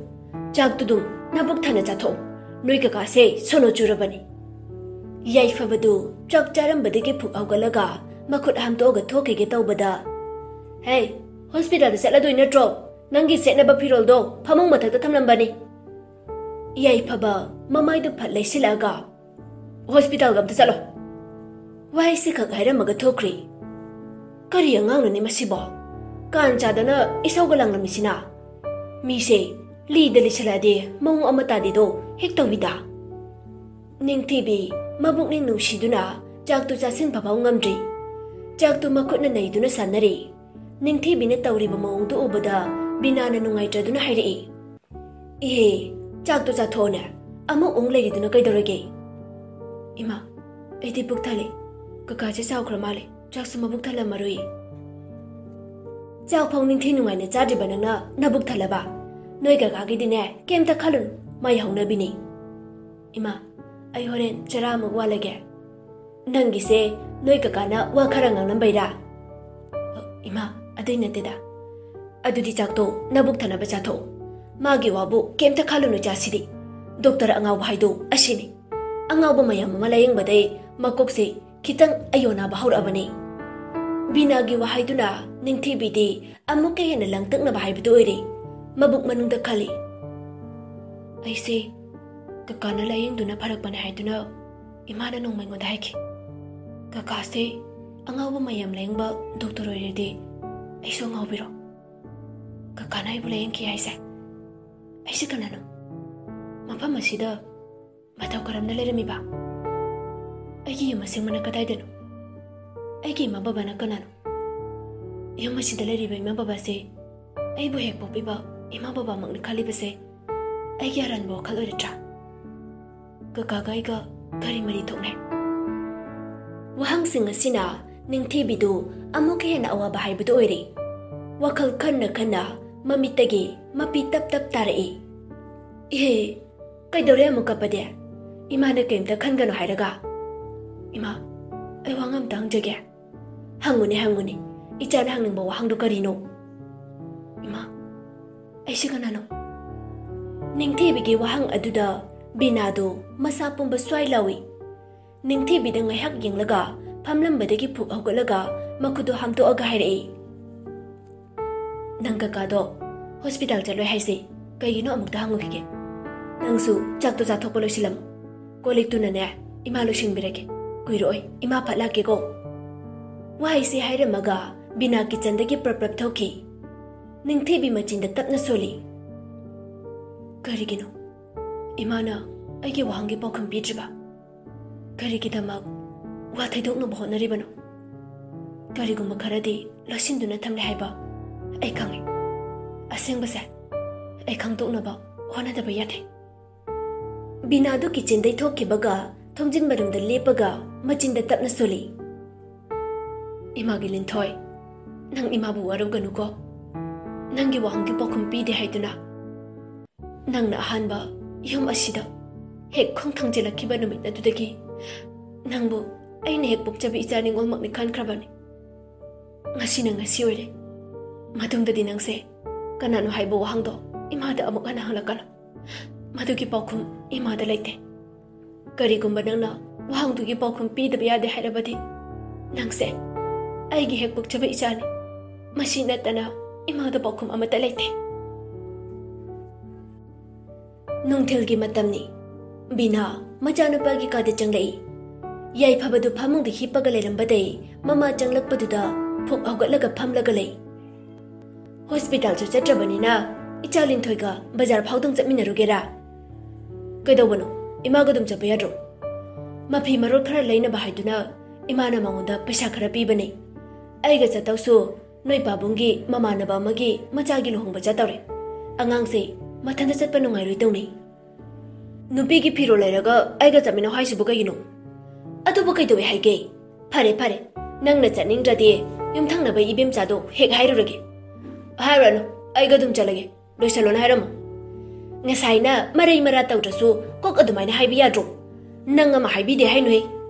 ꯆꯥꯛꯇꯨꯗꯨꯝ ꯅꯕꯨꯛ ꯊꯟꯅ ꯆꯥꯊꯣꯛꯎ꯫ ꯅꯣꯏ ꯀꯀꯥꯁꯦ ꯁꯣꯅꯣ ꯆꯨꯔꯕꯅꯤ꯫" ꯌꯥꯏꯐꯕꯗꯨ ꯆꯥꯛ ꯆꯥꯔꯝꯕꯗꯒꯤ ꯐꯨꯛ ꯍꯧꯒꯠꯂꯒ ꯃꯈꯨꯠ ꯍꯥꯝꯗꯣꯛꯑꯒ ꯊꯣꯛꯈꯤꯒꯦ ꯇꯧꯕꯗ, "ꯍꯦ, ꯍꯣꯁꯄꯤꯇꯥꯜꯗ ꯆꯠꯂꯗꯣꯏ ꯅꯠꯇ꯭ꯔꯣ? ꯅꯪꯒꯤ ꯁꯦꯠꯅꯕ ꯐꯤꯔꯣꯜꯗꯣ ꯐꯃꯨꯡ ꯃꯊꯛꯇ ꯊꯝꯂꯝꯕꯅꯤ꯫" ꯌꯥꯏꯐꯕ ꯃꯃꯥꯏꯗꯨ ꯐꯠ ꯂꯩꯁꯤꯜꯂꯛꯑꯒ, "ꯍꯣꯁꯄꯤꯇꯥꯜꯒ ꯑꯝꯇ ꯆꯠꯂꯣ꯫" ꯋꯥꯍꯩꯁꯤ ꯈꯛ ꯍꯥꯏꯔꯝꯃꯒ ꯊꯣꯛꯈ꯭ꯔꯦ꯫ ꯀꯔꯤ ꯑꯉꯥꯡꯅꯣꯅꯦ ꯃꯁꯤꯕꯣ? ꯀꯥꯟ ꯆꯥꯗꯅ ꯏꯁꯧꯒ ꯂꯥꯡꯂꯝꯃꯤꯁꯤꯅ꯫ ꯃꯤꯁꯦ ꯂꯤꯗ ꯂꯤꯁꯜꯂꯛꯑꯗꯤ ꯃꯑꯣꯡ ꯑꯃ ꯇꯥꯗꯦꯗꯣ ꯍꯦꯛ ꯇꯧꯏꯗ꯫ ꯅꯤꯡꯊꯤꯕꯤ ꯃꯕꯨꯛꯅꯤꯡ ꯅꯨꯡꯁꯤꯗꯨꯅ ꯆꯥꯛꯇꯨ ꯆꯥꯁꯤꯟ ꯐꯐꯥꯎ ꯉꯝꯗ꯭ꯔꯤ꯫ ꯆꯥꯛꯇꯨ ꯃꯈꯨꯠꯅ ꯅꯩꯗꯨꯅ ꯁꯥꯟꯅꯔꯤ꯫ ꯅꯤꯡꯊꯤꯕꯤꯅ ꯇꯧꯔꯤꯕ ꯃꯑꯣꯡꯗꯨ ꯎꯕꯗ ꯕꯤꯅꯥꯅ ꯅꯨꯡꯉꯥꯏꯇ꯭ꯔꯗꯨꯅ ꯍꯥꯏꯔꯛꯏ, "ꯏꯍꯦ, ꯆꯥꯛꯇꯣ ꯆꯥꯊꯣꯛꯑꯣꯅꯦ꯫ ꯑꯃꯨꯛ ꯎꯪ ꯂꯩꯔꯤꯗꯨꯅ ꯀꯩꯗꯧꯔꯒꯦ?" "ꯏꯃꯥ, ꯑꯩꯗꯤ ꯄꯨꯛ ꯊꯜꯂꯦ꯫ ꯀꯀꯥꯁꯦ ꯆꯥꯎꯈ꯭ꯔ ꯃꯥꯜꯂꯦ꯫ ꯆꯥꯛꯁꯨ ꯃꯕꯨꯛ ꯊꯜꯂꯝꯃꯔꯣꯏ꯫" "ꯆꯥꯛ ꯐꯥꯎ ꯅꯤꯡꯊꯤ ꯅꯨꯡꯉꯥꯏꯅ ꯆꯥꯗ꯭ꯔꯤꯕ ꯅꯪꯅ ꯅꯕꯨꯛ ꯊꯜꯂꯕ? ꯅꯣꯏ ꯀꯀꯥꯒꯤꯗꯤꯅꯦ, ꯀꯩꯝꯇ ꯈꯜꯂꯨꯅꯨ, ꯃꯥꯏ ꯍꯧꯅꯕꯤꯅꯤ꯫" "ꯏꯃꯥ, ꯑꯩ ꯍꯣꯔꯦꯟ ꯆꯔꯥ ꯑꯃꯨꯛ ꯋꯥꯠꯂꯒꯦ꯫" "ꯅꯪꯒꯤꯁꯦ ꯅꯣꯏ ꯀꯀꯥꯅ ꯋꯥ ꯈꯔ ꯉꯥꯡꯂꯝꯕꯩꯔꯥ?" "ꯏꯃꯥ, ꯑꯗꯨꯏ ꯅꯠꯇꯦꯗ꯫ ꯑꯗꯨꯗꯤ ꯆꯥꯛꯇꯣ ꯅꯕꯨꯛ ꯊꯟꯅꯕ ꯆꯥꯊꯣꯛꯑꯣ꯫ ꯃꯥꯒꯤ ꯋꯥꯕꯨ ꯀꯩꯝꯇ ꯈꯜꯂꯨꯅꯨ, ꯏꯆꯥꯁꯤꯗꯤ꯫ ꯗꯣꯛꯇꯔ ꯑꯉꯥꯎꯕ ꯍꯥꯏꯗꯣ ꯑꯁꯤꯅꯤ꯫ ꯑꯉꯥꯎꯕ ꯃꯌꯥꯝ ꯑꯃ ꯂꯥꯌꯦꯡꯕꯗꯩ ꯃꯀꯣꯛꯁꯦ ꯈꯤꯇꯪ ꯑꯌꯣꯟꯅꯕ ꯍꯧꯔꯛꯑꯕꯅꯤ꯫" ꯕꯤꯅꯥꯒꯤ ꯋꯥꯍꯩꯗꯨꯅ ꯅꯤꯡꯊꯤꯕꯤꯗꯤ ꯑꯃꯨꯛꯀ ꯍꯦꯟꯅ ꯂꯥꯡꯇꯛꯅꯕ ꯍꯥꯏꯕꯗꯨ ꯑꯣꯏꯔꯦ꯫ ꯃꯕꯨꯛ ꯃꯅꯨꯡꯗ ꯈꯜꯂꯤ, "ꯑꯩꯁꯦ ꯀꯀꯥꯅ ꯂꯥꯌꯦꯡꯗꯨꯅ ꯐꯔꯛꯄꯅꯦ ꯍꯥꯏꯗꯨꯅ ꯏꯃꯥꯅ ꯅꯣꯡꯃ ꯑꯩꯉꯣꯟꯗ ꯍꯥꯏꯈꯤ꯫ ꯀꯀꯥꯁꯦ ꯑꯉꯥꯎꯕ ꯃꯌꯥꯝ ꯂꯥꯌꯦꯡꯕ ꯗꯣꯛꯇꯔ ꯑꯣꯏꯔꯗꯤ ꯑꯩꯁꯨ ꯑꯉꯥꯎꯕꯤꯔꯣ? ꯀꯀꯥꯅ ꯑꯩꯕꯨ ꯂꯥꯌꯦꯡꯈꯤ ꯍꯥꯏꯁꯦ꯫ ꯑꯩꯁꯦ ꯀꯅꯥꯅꯣ? ꯃꯐꯝ ꯑꯁꯤꯗ ꯃꯇꯧ ꯀꯔꯝꯅ ꯂꯩꯔꯝꯃꯤꯕ? ꯑꯩꯒꯤ ꯌꯨꯝ ꯑꯁꯦꯡꯕꯅ ꯀꯗꯥꯏꯗꯅꯣ? ꯑꯩꯒꯤ ꯏꯃꯥ ꯕꯕꯥꯅ ꯀꯅꯥꯅꯣ? ꯌꯨꯝ ꯑꯁꯤꯗ ꯂꯩꯔꯤꯕ ꯏꯃꯥ ꯕꯕꯥꯁꯦ ꯑꯩꯕꯨ ꯍꯦꯛ ꯄꯣꯛꯄꯤꯕ ꯏꯃꯥ ꯕꯕꯥꯃꯛꯅ ꯈꯜꯂꯤꯕꯁꯦ ꯑꯩꯒꯤ ꯑꯔꯥꯟꯕ ꯋꯥꯈꯜ ꯑꯣꯏꯔꯗ꯭ꯔꯥ? ꯀꯀꯥꯒ ꯑꯩꯒ ꯀꯔꯤ ꯃꯔꯤ ꯊꯣꯛꯅꯩ? ꯋꯥꯍꯪꯁꯤꯡ ꯑꯁꯤꯅ ꯅꯤꯡꯊꯤꯕꯤꯗꯨ ꯑꯃꯨꯛꯀ ꯍꯦꯟꯅ ꯑꯋꯥꯕ ꯍꯥꯏꯕꯗꯨ ꯑꯣꯏꯔꯦ꯫ ꯋꯥꯈꯜ ꯈꯟꯅ ꯈꯟꯅ ꯃꯃꯤꯠꯇꯒꯤ ꯃꯄꯤ ꯇꯞ ꯇꯞ ꯇꯥꯔꯛꯏ꯫ "ꯏꯍꯦ, ꯀꯩꯗꯧꯔꯦ ꯑꯃꯨꯛ ꯀꯞꯄꯗꯤ? ꯏꯃꯥꯅ ꯀꯩꯝꯇ ꯈꯟꯒꯅꯨ ꯍꯥꯏꯔꯒ?" "ꯏꯃꯥ, ꯑꯩ ꯋꯥ ꯑꯝꯇ ꯍꯪꯖꯒꯦ꯫" "ꯍꯪꯉꯨꯅꯦ, ꯍꯪꯉꯨꯅꯦ, ꯏꯆꯥꯅ ꯍꯪꯅꯤꯡꯕ ꯋꯥꯍꯪꯗꯨ ꯀꯔꯤꯅꯣ?" "ꯏꯃꯥ, ꯑꯩꯁꯤ ꯀꯅꯥꯅꯣ?" ꯅꯤꯡꯊꯤꯕꯤꯒꯤ ꯋꯥꯍꯪ ꯑꯗꯨꯗ ꯕꯤꯅꯥꯗꯨ ꯃꯁꯥ ꯄꯨꯝꯕ ꯁ꯭ꯋꯥꯏ ꯂꯥꯎꯏ꯫ ꯅꯤꯡꯊꯤꯕꯤꯗ ꯉꯥꯏꯍꯥꯛ ꯌꯦꯡꯂꯒ ꯐꯝꯂꯝꯕꯗꯒꯤ ꯐꯨꯛ ꯍꯧꯒꯠꯂꯒ ꯃꯈꯨꯠꯇꯨ ꯍꯥꯝꯗꯣꯛꯑꯒ ꯍꯥꯏꯔꯛꯏ, "ꯅꯪ ꯀꯀꯥꯗꯣ ꯍꯣꯁꯄꯤꯇꯥꯜ ꯆꯠꯂꯣꯏ ꯍꯥꯏꯁꯦ ꯀꯩꯒꯤꯅꯣ ꯑꯃꯨꯛꯇ ꯍꯪꯉꯨꯈꯤꯒꯦ꯫ ꯅꯪꯁꯨ ꯆꯥꯛꯇꯣ ꯆꯥꯊꯣꯛꯄ ꯂꯣꯏꯁꯤꯜꯂꯝꯃꯣ꯫ ꯀꯣꯜ ꯂꯤꯛꯇꯨꯅꯅꯦ, ꯏꯃꯥ ꯂꯣꯏꯁꯤꯟꯕꯤꯔꯒꯦ꯫ ꯀꯨꯏꯔꯣꯏ, ꯏꯃꯥ ꯐꯠ ꯂꯥꯛꯀꯦꯀꯣ꯫" ꯋꯥꯍꯩꯁꯤ ꯍꯥꯏꯔꯝꯃꯒ ꯕꯤꯅꯥ ꯀꯤꯆꯟꯗꯒꯤ ꯄ꯭ꯔꯞ ꯄ꯭ꯔꯞ ꯊꯣꯛꯈꯤ꯫ ꯅꯤꯡꯊꯤꯕꯤ ꯃꯆꯤꯟꯗ ꯇꯞꯅ ꯁꯣꯜꯂꯤ꯫ "ꯀꯔꯤꯒꯤꯅꯣ ꯏꯃꯥꯅ ꯑꯩꯒꯤ ꯋꯥꯍꯪꯒꯤ ꯄꯥꯎꯈꯨꯝ ꯄꯤꯗ꯭ꯔꯤꯕ? ꯀꯔꯤꯒꯤꯗꯃꯛ ꯋꯥ ꯊꯩꯗꯣꯛꯅꯕ ꯍꯣꯠꯅꯔꯤꯕꯅꯣ? ꯀꯔꯤꯒꯨꯝꯕ ꯈꯔꯗꯤ ꯂꯣꯠꯁꯤꯟꯗꯨꯅ ꯊꯝꯂꯦ ꯍꯥꯏꯕ ꯑꯩ ꯈꯪꯉꯤ꯫ ꯑꯁꯦꯡꯕꯁꯦ ꯑꯩ ꯈꯪꯗꯣꯛꯅꯕ ꯍꯣꯠꯅꯗꯕ ꯌꯥꯗꯦ꯫" ꯕꯤꯅꯥꯗꯨ ꯀꯤꯆꯦꯟꯗꯩ ꯊꯣꯛꯈꯤꯕꯒ ꯊꯣꯡꯖꯤꯟ ꯃꯔꯨꯝꯗ ꯂꯦꯞꯄꯒ ꯃꯆꯤꯟꯗ ꯇꯞꯅ ꯁꯣꯜꯂꯤ꯫ "ꯏꯃꯥꯒꯤ ꯂꯤꯟꯊꯣꯏ, ꯅꯪ ꯏꯃꯥꯕꯨ ꯋꯥꯔꯧꯒꯅꯨꯀꯣ꯫ ꯅꯪꯒꯤ ꯋꯥꯍꯪꯒꯤ ꯄꯥꯎꯈꯨꯝ ꯄꯤꯗꯦ ꯍꯥꯏꯗꯨꯅ ꯅꯪꯅ ꯑꯍꯥꯟꯕ ꯌꯨꯝ ꯑꯁꯤꯗ ꯍꯦꯛ ꯈꯣꯡ ꯊꯥꯡꯖꯤꯜꯂꯛꯈꯤꯕ ꯅꯨꯃꯤꯠ ꯑꯗꯨꯗꯒꯤ ꯅꯪꯕꯨ ꯑꯩꯅ ꯍꯦꯛ ꯄꯣꯛꯆꯕ ꯏꯆꯥ ꯅꯤꯉꯣꯜꯃꯛꯅꯤ ꯈꯟꯈ꯭ꯔꯕꯅꯤ꯫ ꯉꯁꯤꯅ ꯉꯁꯤ ꯑꯣꯏꯔꯦ꯫ ꯃꯇꯨꯡꯗꯗꯤ ꯅꯪꯁꯦ ꯀꯅꯥꯅꯣ ꯍꯥꯏꯕ ꯋꯥꯍꯪꯗꯣ ꯏꯃꯥꯗ ꯑꯃꯨꯛ ꯍꯟꯅ ꯍꯪꯂꯛꯀꯅꯨ꯫ ꯃꯗꯨꯒꯤ ꯄꯥꯎꯈꯨꯝ ꯏꯃꯥꯗ ꯂꯩꯇꯦ꯫ ꯀꯔꯤꯒꯨꯝꯕ ꯅꯪꯅ ꯋꯥꯍꯪꯗꯨꯒꯤ ꯄꯥꯎꯈꯨꯝ ꯄꯤꯗꯕ ꯌꯥꯗꯦ ꯍꯥꯏꯔꯕꯗꯤ ꯅꯪꯁꯦ ꯑꯩꯒꯤ ꯍꯦꯛ ꯄꯣꯛꯆꯕ ꯏꯆꯥꯅꯤ꯫ ꯃꯁꯤ ꯅꯠꯇꯅ ꯏꯃꯥꯗ ꯄꯥꯎꯈꯨꯝ ꯑꯃꯠꯇ ꯂꯩꯇꯦ꯫" ꯅꯨꯡꯊꯤꯜꯒꯤ ꯃꯇꯝꯅꯤ꯫ ꯕꯤꯅꯥ ꯃꯆꯥꯅꯨꯄꯥꯒꯤ ꯀꯥꯗ ꯆꯪꯂꯛꯏ꯫ ꯌꯥꯏꯐꯕꯗꯨ ꯐꯃꯨꯡꯗ ꯍꯤꯞꯄꯒ ꯂꯩꯔꯝꯕꯗꯩ ꯃꯃꯥ ꯆꯪꯂꯛꯄꯗꯨꯗ ꯐꯨꯛ ꯍꯧꯒꯠꯂꯒ ꯐꯝꯂꯒ ꯂꯩ꯫ "ꯍꯣꯁꯄꯤꯇꯥꯜꯁꯨ ꯆꯠꯇ꯭ꯔꯕꯅꯤꯅ ꯏꯆꯥ ꯂꯤꯟꯊꯣꯏꯒ ꯕꯖꯥꯔ ꯐꯥꯎꯗꯪ ꯆꯠꯃꯤꯟꯅꯔꯨꯒꯦꯔꯥ?" "ꯀꯩꯗꯧꯕꯅꯣ? ꯏꯃꯥꯒ ꯑꯗꯨꯝ ꯆꯠꯄ ꯌꯥꯗ꯭ꯔꯣ? ꯃꯐꯤ ꯃꯔꯣꯜ ꯈꯔ ꯂꯩꯅꯕ ꯍꯥꯏꯗꯨꯅ ꯏꯃꯥꯅ ꯃꯉꯣꯟꯗ ꯄꯩꯁꯥ ꯈꯔ ꯄꯤꯕꯅꯤ꯫ ꯑꯩꯒ ꯆꯠꯇꯧꯁꯨ ꯅꯣꯏ ꯄꯥꯕꯨꯡꯒꯤ ꯃꯃꯥꯟꯅꯕ ꯑꯃꯒꯤ ꯃꯆꯥꯒꯤ ꯂꯨꯍꯣꯡꯕ ꯆꯠꯇꯧꯔꯦ꯫ ꯑꯉꯥꯡꯁꯦ ꯃꯊꯟꯇ ꯆꯠꯄ ꯅꯨꯡꯉꯥꯏꯔꯣꯏ ꯇꯧꯅꯩ꯫ ꯅꯨꯄꯤꯒꯤ ꯐꯤꯔꯣꯜ ꯂꯩꯔꯒ ꯑꯩꯒ ꯆꯠꯃꯤꯟꯅꯧ ꯍꯥꯏꯁꯤꯕꯨ ꯀꯩꯒꯤꯅꯣ? ꯑꯗꯨꯕꯨ ꯀꯩꯗꯧꯋꯦ ꯍꯥꯏꯒꯦ? ꯐꯔꯦ ꯐꯔꯦ, ꯅꯪꯅ ꯆꯠꯅꯤꯡꯗ꯭ꯔꯗꯤ ꯌꯨꯝꯊꯪꯅꯕ ꯏꯕꯦꯝꯆꯥꯗꯣ ꯍꯦꯛ ꯍꯥꯏꯔꯨꯔꯒꯦ꯫ ꯍꯥꯏꯔꯨꯔꯅꯨ, ꯑꯩꯒ ꯑꯗꯨꯝ ꯆꯠꯂꯒꯦ꯫ ꯂꯣꯏꯁꯜꯂꯣꯅ ꯍꯥꯏꯔꯝꯃꯣ꯫ ꯉꯁꯥꯏꯅ ꯃꯔꯩ ꯃꯔꯥ ꯇꯧꯗ꯭ꯔꯁꯨ ꯀꯣꯛ ꯑꯗꯨꯃꯥꯏꯅ ꯍꯥꯏꯕꯤ ꯌꯥꯗ꯭ꯔꯣ? ꯅꯪ ꯑꯃ ꯍꯥꯏꯕꯤꯗꯦ ꯍꯥꯏꯅꯨꯍꯦ꯫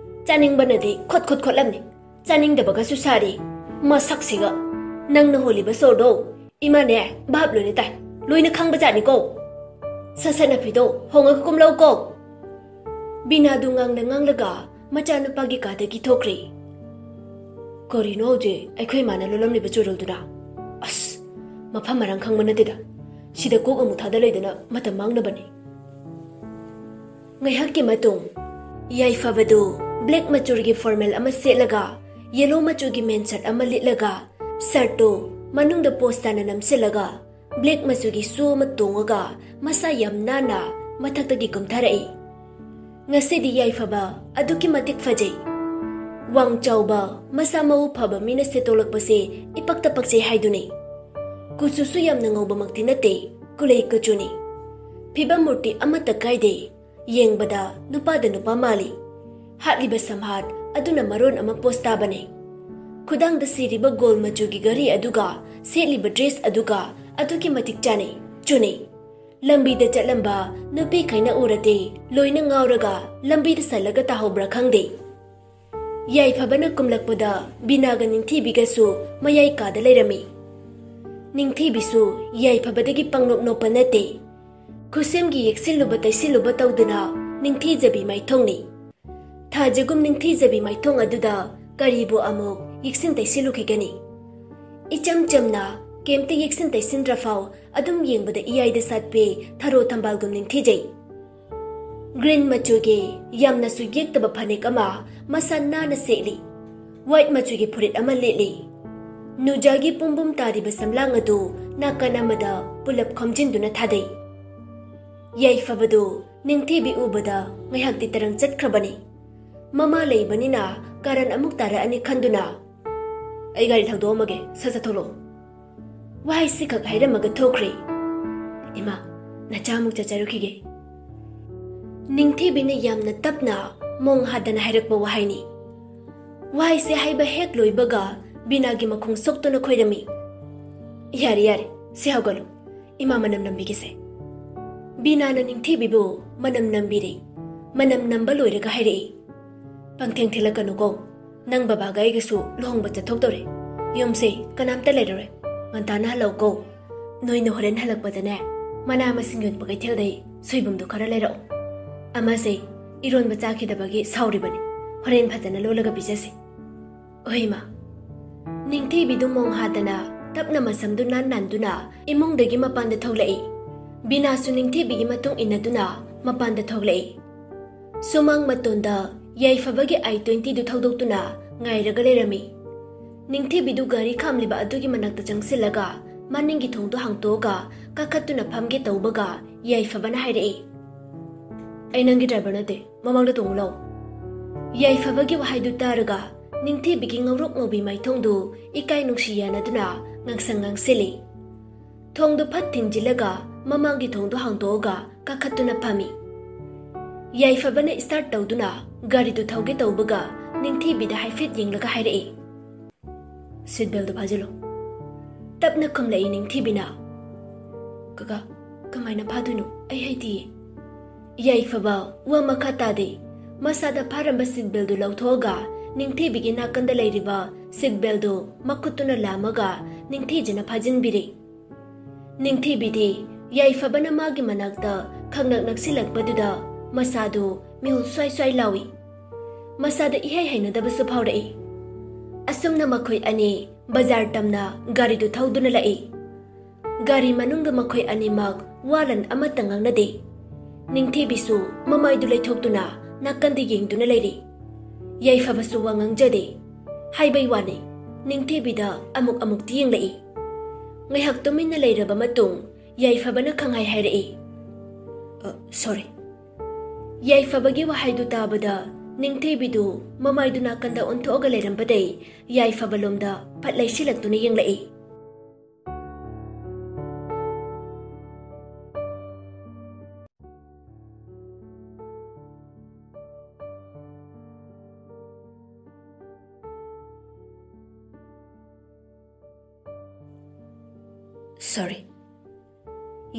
ꯆꯥꯅꯤꯡꯕꯅꯗꯤ ꯈꯣꯠ ꯈꯣꯠ ꯈꯣꯠꯂꯝꯅꯤ, ꯆꯥꯅꯤꯡꯗꯕꯒꯁꯨ ꯁꯥꯔꯤ꯫ ꯃꯁꯛꯁꯤꯒ꯫ ꯅꯪꯅ ꯍꯣꯜꯂꯤꯕ ꯁꯣꯔꯗꯣ ꯏꯃꯥꯅꯦ ꯚꯥꯞ ꯂꯣꯏꯅ ꯇꯥꯏ, ꯂꯣꯏꯅ ꯈꯪꯕꯖꯥꯠꯅꯤꯀꯣ꯫ ꯁꯠ ꯁꯠ ꯅꯐꯤꯗꯣ ꯍꯣꯡꯉꯒ ꯀꯨꯝꯂꯧꯀꯣ꯫ ꯕꯤꯅꯥꯗꯨ ꯉꯥꯡꯅ ꯉꯥꯡꯂꯒ ꯃꯆꯥꯅꯨꯄꯥꯒꯤ ꯀꯥꯗꯒꯤ ꯊꯣꯛꯈ꯭ꯔꯦ꯫ ꯀꯔꯤꯅꯣ ꯍꯧꯖꯤꯛ ꯑꯩꯈꯣꯏ ꯏꯃꯥꯅ ꯂꯣꯜꯂꯝꯂꯤꯕ ꯆꯨꯔꯨꯜꯗꯨꯅ? ꯑꯁ, ꯃꯐꯝ ꯃꯔꯥꯡ ꯈꯪꯕ ꯅꯠꯇꯦꯗ꯫ ꯁꯤꯗ ꯀꯣꯛ ꯑꯃꯨꯛ ꯊꯥꯗ ꯂꯩꯗꯅ ꯃꯇꯝ ꯃꯥꯡꯅꯕꯅꯤ꯫ ꯉꯥꯏꯍꯥꯛꯀꯤ ꯃꯇꯨꯡ, ꯌꯥꯏꯐꯕꯗꯨ ꯕ꯭ꯂꯦꯛ ꯃꯆꯨꯒꯤ ꯐꯣꯔꯃꯦꯜ ꯑꯃ ꯁꯦꯠꯂꯒ, ꯌꯦꯂꯣ ꯃꯆꯨꯒꯤ ꯃꯦꯟ ꯁꯔꯠ ꯑꯃ ꯂꯤꯠꯂꯒ, ꯁꯔꯠꯇꯨ ꯃꯅꯨꯡꯗ ꯄꯣꯁ ꯇꯥꯅ ꯅꯝꯁꯤꯜꯂꯒ, ꯕ꯭ꯂꯦꯛ ꯃꯆꯨꯒꯤ ꯁꯨ ꯑꯃ ꯇꯣꯡꯉꯒ ꯃꯁꯥ ꯌꯥꯝ ꯅꯥꯟꯅ ꯃꯊꯛꯇꯒꯤ ꯀꯨꯝꯊꯔꯛꯏ꯫ ꯉꯁꯤꯗꯤ ꯌꯥꯏꯐꯕ ꯑꯗꯨꯛꯀꯤ ꯃꯇꯤꯛ ꯐꯖꯩ꯫ ꯋꯥꯡ ꯆꯥꯎꯕ, ꯃꯁꯥ ꯃꯎ ꯐꯕ ꯃꯤꯅ ꯁꯦꯠꯇꯣꯛꯂꯛꯄꯁꯦ ꯏꯄꯛꯇ ꯄꯛꯆꯩ ꯍꯥꯏꯗꯨꯅꯤ꯫ ꯀꯨꯆꯨꯁꯨ ꯌꯥꯝꯅ ꯉꯧꯕꯃꯛꯇꯤ ꯅꯠꯇꯦ, ꯀꯨꯂꯩ ꯀꯨꯆꯨꯅꯤ꯫ ꯐꯤꯕꯝ ꯃꯨꯔꯇꯤ ꯑꯃꯠꯇ ꯀꯥꯏꯗꯦ꯫ ꯌꯦꯡꯕꯗ ꯅꯨꯄꯥꯗ ꯅꯨꯄꯥ ꯃꯥꯜꯂꯤ꯫ ꯍꯥꯠꯂꯤꯕ ꯁꯝꯍꯥꯠ ꯑꯗꯨꯅ ꯃꯔꯣꯟ ꯑꯃ ꯄꯣꯁ ꯇꯥꯕꯅꯤ꯫ ꯈꯨꯗꯥꯡꯗ ꯁꯤꯔꯤꯕ ꯒꯣꯜ ꯃꯆꯨꯒꯤ ꯘꯔꯤ ꯑꯗꯨꯒ ꯁꯦꯠꯂꯤꯕ ꯗ꯭ꯔꯦꯁ ꯑꯗꯨꯒ ꯑꯗꯨꯛꯀꯤ ꯃꯇꯤꯛ ꯆꯥꯅꯩ, ꯆꯨꯅꯩ꯫ ꯂꯝꯕꯤꯗ ꯆꯠꯂꯝꯕ ꯅꯨꯄꯤꯈꯩꯅ ꯎꯔꯗꯤ ꯂꯣꯏꯅ ꯉꯥꯎꯔꯒ ꯂꯝꯕꯤꯗ ꯁꯜꯂꯒ ꯇꯥꯍꯧꯕ꯭ꯔꯥ ꯈꯪꯗꯦ꯫ ꯌꯥꯏꯐꯕꯅ ꯀꯨꯝꯂꯛꯄꯗ ꯕꯤꯅꯥꯒ ꯅꯤꯡꯊꯤꯕꯤꯒꯁꯨ ꯃꯌꯥꯏ ꯀꯥꯗ ꯂꯩꯔꯝꯃꯤ꯫ ꯅꯤꯡꯊꯤꯕꯤꯁꯨ ꯌꯥꯏꯐꯕꯗꯒꯤ ꯄꯪꯅꯣꯛ ꯅꯣꯛꯄ ꯅꯠꯇꯦ꯫ ꯈꯨꯠꯁꯦꯝꯒꯤ ꯌꯦꯛꯁꯤꯜꯂꯨꯕ ꯇꯩꯁꯤꯜꯂꯨꯕ ꯇꯧꯗꯨꯅ ꯅꯤꯡꯊꯤꯖꯕꯤ ꯃꯥꯏꯊꯣꯡꯅꯤ꯫ ꯊꯥꯖꯒꯨꯝ ꯅꯤꯡꯊꯤꯖꯕꯤ ꯃꯥꯏꯊꯣꯡ ꯑꯗꯨꯗ ꯀꯔꯤꯕꯨ ꯑꯃꯨꯛ ꯌꯦꯛꯁꯤꯟ ꯇꯩꯁꯤꯜꯂꯨꯈꯤꯒꯅꯤ? ꯏꯆꯝ ꯆꯝꯅ, ꯀꯩꯝꯇ ꯌꯦꯛꯁꯤꯟ ꯇꯩꯁꯤꯟꯗ꯭ꯔꯐꯥꯎ ꯑꯗꯨꯝ ꯌꯦꯡꯕꯗ ꯏꯌꯥꯏꯗ ꯁꯥꯠꯄꯤ ꯊꯔꯣ ꯊꯝꯕꯥꯜꯒꯨꯝ ꯅꯤꯡꯊꯤꯖꯩ꯫ ꯒ꯭ꯔꯤꯟ ꯃꯆꯨꯒꯤ ꯌꯥꯝꯅꯁꯨ ꯌꯦꯛꯇꯕ ꯐꯅꯦꯛ ꯑꯃ ꯃꯁꯥ ꯅꯥꯟꯅ ꯁꯦꯠꯂꯤ꯫ ꯋꯥꯏꯠ ꯃꯆꯨꯒꯤ ꯐꯨꯔꯤꯠ ꯑꯃ ꯂꯤꯠꯂꯤ꯫ ꯅꯨꯖꯥꯒꯤ ꯄꯨꯝꯕꯨꯝ ꯇꯥꯔꯤꯕ ꯁꯝꯂꯥꯡ ꯑꯗꯨ ꯅꯥꯀꯟ ꯑꯃꯗ ꯄꯨꯂꯞ ꯈꯣꯝꯖꯤꯟꯗꯨꯅ ꯊꯥꯗꯩ꯫ ꯌꯥꯏꯐꯕꯗꯨ ꯅꯤꯡꯊꯤꯕꯤ ꯎꯕꯗ ꯉꯥꯏꯍꯥꯛꯇꯤ ꯇꯔꯪ ꯆꯠꯈ꯭ꯔꯕꯅꯤ꯫ ꯃꯃꯥ ꯂꯩꯕꯅꯤꯅ ꯀꯥꯔꯟ ꯑꯃꯨꯛ ꯇꯥꯔꯛꯑꯅꯤ ꯈꯟꯗꯨꯅ, "ꯑꯩ ꯒꯥꯔꯤ ꯊꯧꯗꯣꯛꯑꯝꯃꯒꯦ, ꯁꯠ ꯁꯠ ꯊꯣꯛꯂꯛꯑꯣ"꯫ ꯋꯥꯍꯩꯁꯤꯈꯛ ꯍꯥꯏꯔꯝꯃꯒ ꯊꯣꯛꯈ꯭ꯔꯦ꯫ "ꯏꯃꯥ, ꯅꯆꯥꯃꯨꯛ ꯆꯠꯆꯔꯨꯈꯤꯒꯦ"꯫ ꯅꯤꯡꯊꯤꯕꯤꯅ ꯌꯥꯝꯅ ꯇꯞꯅ, ꯃꯣꯡ ꯍꯥꯗꯅ ꯍꯥꯏꯔꯛꯄ ꯋꯥꯍꯩꯅꯤ꯫ ꯋꯥꯍꯩꯁꯦ ꯍꯥꯏꯕ ꯍꯦꯛ ꯂꯣꯏꯕꯒ ꯕꯤꯅꯥꯒꯤ ꯃꯈꯣꯡ ꯁꯣꯛꯇꯨꯅ ꯈꯣꯏꯔꯝꯃꯤ꯫ "ꯌꯥꯔꯦ, ꯌꯥꯔꯦ, ꯁꯤ ꯍꯧꯒꯠꯂꯨ꯫ ꯏꯃꯥ ꯃꯅꯝ ꯅꯝꯕꯤꯒꯦꯁꯦ"꯫ ꯕꯤꯅꯥꯅ ꯅꯤꯡꯊꯤꯕꯤꯕꯨ ꯃꯅꯝ ꯅꯝꯕꯤꯔꯦ꯫ ꯃꯅꯝ ꯅꯝꯕ ꯂꯣꯏꯔꯒ ꯍꯥꯏꯔꯛꯏ, "ꯄꯪꯊꯦꯡ ꯊꯦꯡꯂꯛꯀꯅꯨꯀꯣ꯫ ꯅꯪ ꯕꯕꯥꯒ ꯑꯩꯒꯁꯨ ꯂꯨꯍꯣꯡꯕ ꯆꯠꯊꯣꯛꯇꯧꯔꯦ꯫ ꯌꯨꯝꯁꯦ ꯀꯅꯥꯝꯇ ꯂꯩꯔꯔꯣꯏ꯫ ꯉꯟꯇꯥꯅ ꯍꯜꯂꯛꯎꯀꯣ꯫ ꯅꯣꯏꯅ ꯍꯣꯔꯦꯟ ꯍꯜꯂꯛꯄꯗꯅꯦ, ꯃꯅꯥ ꯃꯁꯤꯡ ꯌꯣꯟꯕ ꯀꯩꯊꯦꯜꯗꯩ ꯁꯣꯏꯕꯨꯝꯗꯣ ꯈꯔ ꯂꯩꯔꯛꯑꯣ꯫ ꯑꯃꯁꯦ ꯏꯔꯣꯟꯕ ꯆꯥꯈꯤꯗꯕꯒꯤ ꯁꯥꯎꯔꯤꯕꯅꯤ꯫ ꯍꯣꯔꯦꯟ ꯐꯖꯅ ꯂꯣꯜꯂꯒ ꯄꯤꯖꯁꯤ"꯫ "ꯍꯣꯏ, ꯏꯃꯥ"꯫ ꯅꯤꯡꯊꯤꯕꯤꯗꯨ ꯃꯣꯡ ꯍꯥꯗꯅ ꯇꯞꯅ ꯃꯁꯝꯗꯨ ꯅꯥꯟ ꯅꯥꯟꯗꯨꯅ ꯏꯃꯨꯡꯗꯒꯤ ꯃꯄꯥꯟꯗ ꯊꯣꯛꯂꯛꯏ꯫ ꯕꯤꯅꯥꯁꯨ ꯅꯤꯡꯊꯤꯕꯤꯒꯤ ꯃꯇꯨꯡ ꯏꯟꯅꯗꯨꯅ ꯃꯄꯥꯟꯗ ꯊꯣꯛꯂꯛꯏ꯫ ꯁꯨꯃꯥꯡ ꯃꯇꯣꯟꯗ ꯌꯥꯏꯐꯕꯒꯤ ꯑꯥꯏ ꯇ꯭ꯋꯦꯟꯇꯤꯗꯨ ꯊꯧꯗꯣꯛꯇꯨꯅ ꯉꯥꯏꯔꯒ ꯂꯩꯔꯝꯃꯤ꯫ ꯅꯤꯡꯊꯤꯕꯤꯗꯨ ꯒꯥꯔꯤ ꯈꯥꯝꯂꯤꯕ ꯑꯗꯨꯒꯤ ꯃꯅꯥꯛꯇ ꯆꯪꯁꯤꯜꯂꯒ ꯃꯅꯤꯡꯒꯤ ꯊꯣꯡꯗꯨ ꯍꯥꯡꯇꯣꯛꯑꯒ ꯀꯥꯈꯠꯇꯨꯅ ꯐꯝꯒꯦ ꯇꯧꯕꯒ ꯌꯥꯏꯐꯕꯅ ꯍꯥꯏꯔꯛꯏ, "ꯑꯩ ꯅꯪꯒꯤ ꯗ꯭ꯔꯥꯏꯚꯔ ꯅꯠꯇꯦ, ꯃꯃꯥꯡꯗ ꯇꯣꯡꯉꯨ ꯂꯥꯎ"꯫ ꯌꯥꯏꯐꯕꯒꯤ ꯋꯥꯍꯩꯗꯨ ꯇꯥꯔꯒ ꯅꯤꯡꯊꯤꯕꯤꯒꯤ ꯉꯧꯔꯣꯛ ꯉꯧꯕꯤ ꯃꯥꯏꯊꯣꯡꯗꯨ ꯏꯀꯥꯏ ꯅꯨꯡꯁꯤ ꯌꯥꯅꯗꯨꯅ ꯉꯥꯡꯁꯪ ꯉꯥꯡꯁꯤꯜꯂꯤ꯫ ꯊꯣꯡꯗꯨ ꯐꯠ ꯊꯤꯡꯖꯤꯜꯂꯒ ꯃꯃꯥꯡꯒꯤ ꯊꯣꯡꯗꯨ ꯍꯥꯡꯗꯣꯛꯑꯒ ꯀꯥꯈꯠꯇꯨꯅ ꯐꯝꯃꯤ꯫ ꯌꯥꯏꯐꯕꯅ ꯁ꯭ꯇꯥꯔꯠ ꯇꯧꯗꯨꯅ ꯒꯥꯔꯤꯗꯨ ꯊꯧꯒꯦ ꯇꯧꯕꯒ ꯅꯤꯡꯊꯤꯕꯤꯗ ꯍꯥꯏꯐꯦꯠ ꯌꯦꯡꯂꯒ ꯍꯥꯏꯔꯛꯏ, "ꯁꯤꯠ ꯕꯦꯜꯗꯨ ꯐꯥꯖꯤꯜꯂꯨ"꯫ ꯇꯞꯅ ꯈꯨꯝꯂꯛꯏ ꯅꯤꯡꯊꯤꯕꯤꯅ, "ꯀꯀꯥ, ꯀꯃꯥꯏꯅ ꯐꯥꯗꯣꯏꯅꯣ? ꯑꯩ ꯍꯩꯇꯤꯌꯦ"꯫ ꯌꯥꯏꯐꯕ ꯋꯥ ꯃꯈꯥ ꯇꯥꯗꯦ꯫ ꯃꯁꯥꯗ ꯐꯥꯔꯝꯕ ꯁꯤꯠ ꯕꯦꯜꯗꯨ ꯂꯧꯊꯣꯛꯑꯒ ꯅꯤꯡꯊꯤꯕꯤꯒꯤ ꯅꯥꯀꯟꯗ ꯂꯩꯔꯤꯕ ꯁꯤꯠ ꯕꯦꯜꯗꯨ ꯃꯈꯨꯠꯇꯨꯅ ꯂꯥꯝꯃꯒ ꯅꯤꯡꯊꯤꯖꯅ ꯐꯥꯖꯤꯟꯕꯤꯔꯦ꯫ ꯅꯤꯡꯊꯤꯕꯤꯗꯤ ꯌꯥꯏꯐꯕꯅ ꯃꯥꯒꯤ ꯃꯅꯥꯛꯇ ꯈꯪꯅꯛ ꯅꯛꯁꯤꯜꯂꯛꯄꯗꯨꯗ ꯃꯁꯥꯗꯨ ꯃꯤꯍꯨꯜ ꯁ꯭ꯋꯥꯏ ꯁ꯭ꯋꯥꯏ ꯂꯥꯎꯏ꯫ ꯃꯁꯥꯗ ꯏꯍꯩ ꯍꯩꯅꯗꯕꯁꯨ ꯐꯥꯎꯔꯛꯏ꯫ ꯑꯁꯨꯝꯅ ꯃꯈꯣꯏ ꯑꯅꯤ ꯕꯖꯥꯔ ꯇꯝꯅ ꯒꯥꯔꯤꯗꯨ ꯊꯧꯗꯨꯅ ꯂꯥꯛꯏ꯫ ꯒꯥꯔꯤ ꯃꯅꯨꯡꯗ ꯃꯈꯣꯏ ꯑꯅꯤꯃꯛ ꯋꯥ ꯂꯟ ꯑꯃꯠꯇ ꯉꯥꯡꯅꯗꯦ꯫ ꯅꯤꯡꯊꯤꯕꯤꯁꯨ ꯃꯃꯥꯏꯗꯨ ꯂꯩꯊꯣꯛꯇꯨꯅ ꯅꯥꯀꯟꯗ ꯌꯦꯡꯗꯨꯅ ꯂꯩꯔꯤ꯫ ꯌꯥꯏꯐꯕꯁꯨ ꯋꯥ ꯉꯥꯡꯖꯗꯦ꯫ ꯍꯥꯏꯕꯩ ꯋꯥꯅꯤ, ꯅꯤꯡꯊꯤꯕꯤꯗ ꯑꯃꯨꯛ ꯑꯃꯨꯛꯇꯤ ꯌꯦꯡꯂꯛꯏ꯫ ꯉꯥꯏꯍꯥꯛ ꯇꯨꯃꯤꯟꯅ ꯂꯩꯔꯕ ꯃꯇꯨꯡ ꯌꯥꯏꯐꯕꯅ ꯈꯪꯍꯥꯏ ꯍꯥꯏꯔꯛꯏ, "ꯑ, ꯁꯣꯔꯤ"꯫ ꯌꯥꯏꯐꯕꯒꯤ ꯋꯥꯍꯩꯗꯨ ꯇꯥꯕꯗ ꯅꯤꯡꯊꯤꯕꯤꯗꯨ ꯃꯃꯥꯏꯗꯨ ꯅꯥꯀꯟꯗ ꯑꯣꯟꯊꯣꯛꯑꯒ ꯂꯩꯔꯝꯕꯗꯩ ꯌꯥꯏꯐꯕ ꯂꯣꯝꯗ ꯐꯠ ꯂꯩꯁꯤꯜꯂꯛꯇꯨꯅ ꯌꯦꯡꯂꯛꯏ꯫ "ꯁꯣꯔꯤ꯫"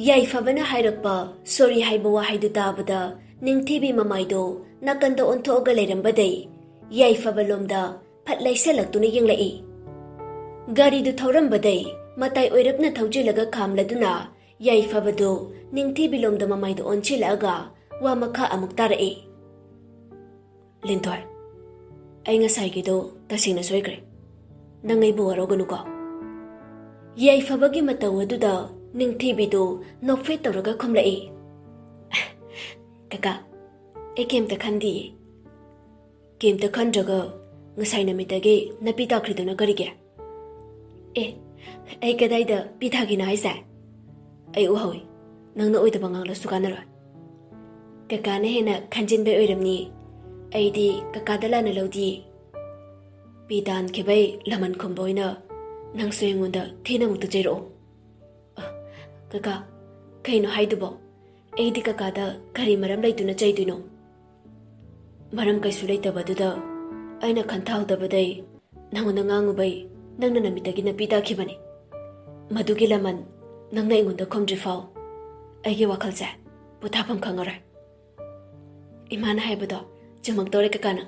ꯌꯥꯏꯐꯕꯅ ꯍꯥꯏꯔꯛꯄ "ꯁꯣꯔꯤ" ꯍꯥꯏꯕ ꯋꯥꯍꯩꯗꯨ ꯇꯥꯕꯗ ꯅꯤꯡꯊꯤꯕꯤ ꯃꯃꯥꯏꯗꯣ ꯅꯥꯀꯟꯗ ꯑꯣꯟꯊꯣꯛꯑꯒ ꯂꯩꯔꯝꯕꯗꯩ ꯌꯥꯏꯐꯕ ꯂꯣꯝꯗ ꯐꯠ ꯂꯩꯁꯜꯂꯛꯇꯨꯅ ꯌꯦꯡꯂꯛꯏ꯫ ꯒꯥꯔꯤꯗꯨ ꯊꯧꯔꯝꯕꯗꯩ ꯃꯇꯥꯏ ꯑꯣꯏꯔꯞꯅ ꯊꯧꯖꯤꯜꯂꯒ ꯈꯥꯝꯂꯗꯨꯅ ꯌꯥꯏꯐꯕꯗꯨ ꯅꯤꯡꯊꯤꯕꯤ ꯂꯣꯝꯗ ꯃꯃꯥꯏꯗꯨ ꯑꯣꯟꯁꯤꯜꯂꯛꯑꯒ ꯋꯥ ꯃꯈꯥ ꯑꯃꯨꯛ ꯇꯥꯔꯛꯏ꯫ "ꯂꯤꯟꯊꯣꯏ, ꯑꯩ ꯉꯁꯥꯏꯒꯤꯗꯣ ꯇꯁꯦꯡꯅ ꯁꯣꯏꯈ꯭ꯔꯦ꯫ ꯅꯪ ꯑꯩꯕꯨ ꯋꯥꯔꯧꯒꯅꯨꯀꯣ꯫" ꯌꯥꯏꯐꯕꯒꯤ ꯃꯇꯧ ꯑꯗꯨꯗ ꯅꯤꯡꯊꯤꯕꯤꯗꯨ ꯅꯣꯛꯐꯦꯠ ꯇꯧꯔꯒ ꯈꯨꯝꯂꯛꯏ꯫ "ꯀꯀꯥ, ꯑꯩ ꯀꯩꯝꯇ ꯈꯟꯗꯤꯌꯦ꯫ ꯀꯩꯝꯇ ꯈꯟꯗ꯭ꯔꯒ ꯉꯁꯥꯏ ꯅꯨꯃꯤꯠꯇꯒꯤ ꯅꯄꯤ ꯇꯥꯈ꯭ꯔꯤꯗꯨꯅ ꯀꯔꯤꯒꯤ?" "ꯑꯦ, ꯑꯩ ꯀꯗꯥꯏꯗ ꯄꯤ ꯊꯥꯈꯤꯅꯣ ꯍꯥꯏꯁꯦ? ꯑꯩ ꯎꯍꯧꯏ꯫ ꯅꯪꯅ ꯑꯣꯏꯗꯕ ꯉꯥꯡꯂꯁꯨ ꯀꯥꯟꯅꯔꯣꯏ꯫ ꯀꯀꯥꯅ ꯍꯦꯟꯅ ꯈꯟꯖꯤꯟꯕꯩ ꯑꯣꯏꯔꯝꯅꯤ꯫ ꯑꯩꯗꯤ ꯀꯀꯥꯗ ꯂꯥꯟꯅ ꯂꯧꯗꯤꯌꯦ꯫ ꯄꯤ ꯇꯥꯟꯈꯤꯕꯩ ꯂꯃꯟ ꯈꯨꯝꯕ ꯑꯣꯏꯅ ꯅꯪꯁꯨ ꯑꯩꯉꯣꯟꯗ ꯊꯤꯅ ꯑꯃꯨꯛꯇ ꯆꯩꯔꯛꯑꯣ꯫" "ꯑ, ꯀꯀꯥ, ꯀꯩꯅꯣ ꯍꯥꯏꯗꯨꯕꯣ? ꯑꯩꯗꯤ ꯀꯀꯥꯗ ꯀꯔꯤ ꯃꯔꯝ ꯂꯩꯗꯨꯅ ꯆꯩꯗꯣꯏꯅꯣ? ꯃꯔꯝ ꯀꯩꯁꯨ ꯂꯩꯇꯕꯗꯨꯗ ꯑꯩꯅ ꯈꯟꯊꯍꯧꯗꯕꯗꯩ ꯅꯪꯉꯣꯟꯗ ꯉꯥꯡꯉꯨꯕꯩ ꯅꯪꯅ ꯅꯃꯤꯠꯇꯒꯤ ꯅꯄꯤ ꯇꯥꯈꯤꯕꯅꯤ꯫ ꯃꯗꯨꯒꯤ ꯂꯃꯟ ꯅꯪꯅ ꯑꯩꯉꯣꯟꯗ ꯈꯨꯝꯗ꯭ꯔꯤꯐꯥꯎ ꯑꯩꯒꯤ ꯋꯥꯈꯜꯁꯦ ꯄꯣꯊꯥꯐꯝ ꯈꯪꯉꯔꯣꯏ꯫ ꯏꯃꯥꯅ ꯍꯥꯏꯕꯗꯣ ꯆꯨꯝꯃꯛꯇꯧꯔꯦ ꯀꯀꯥꯅ꯫"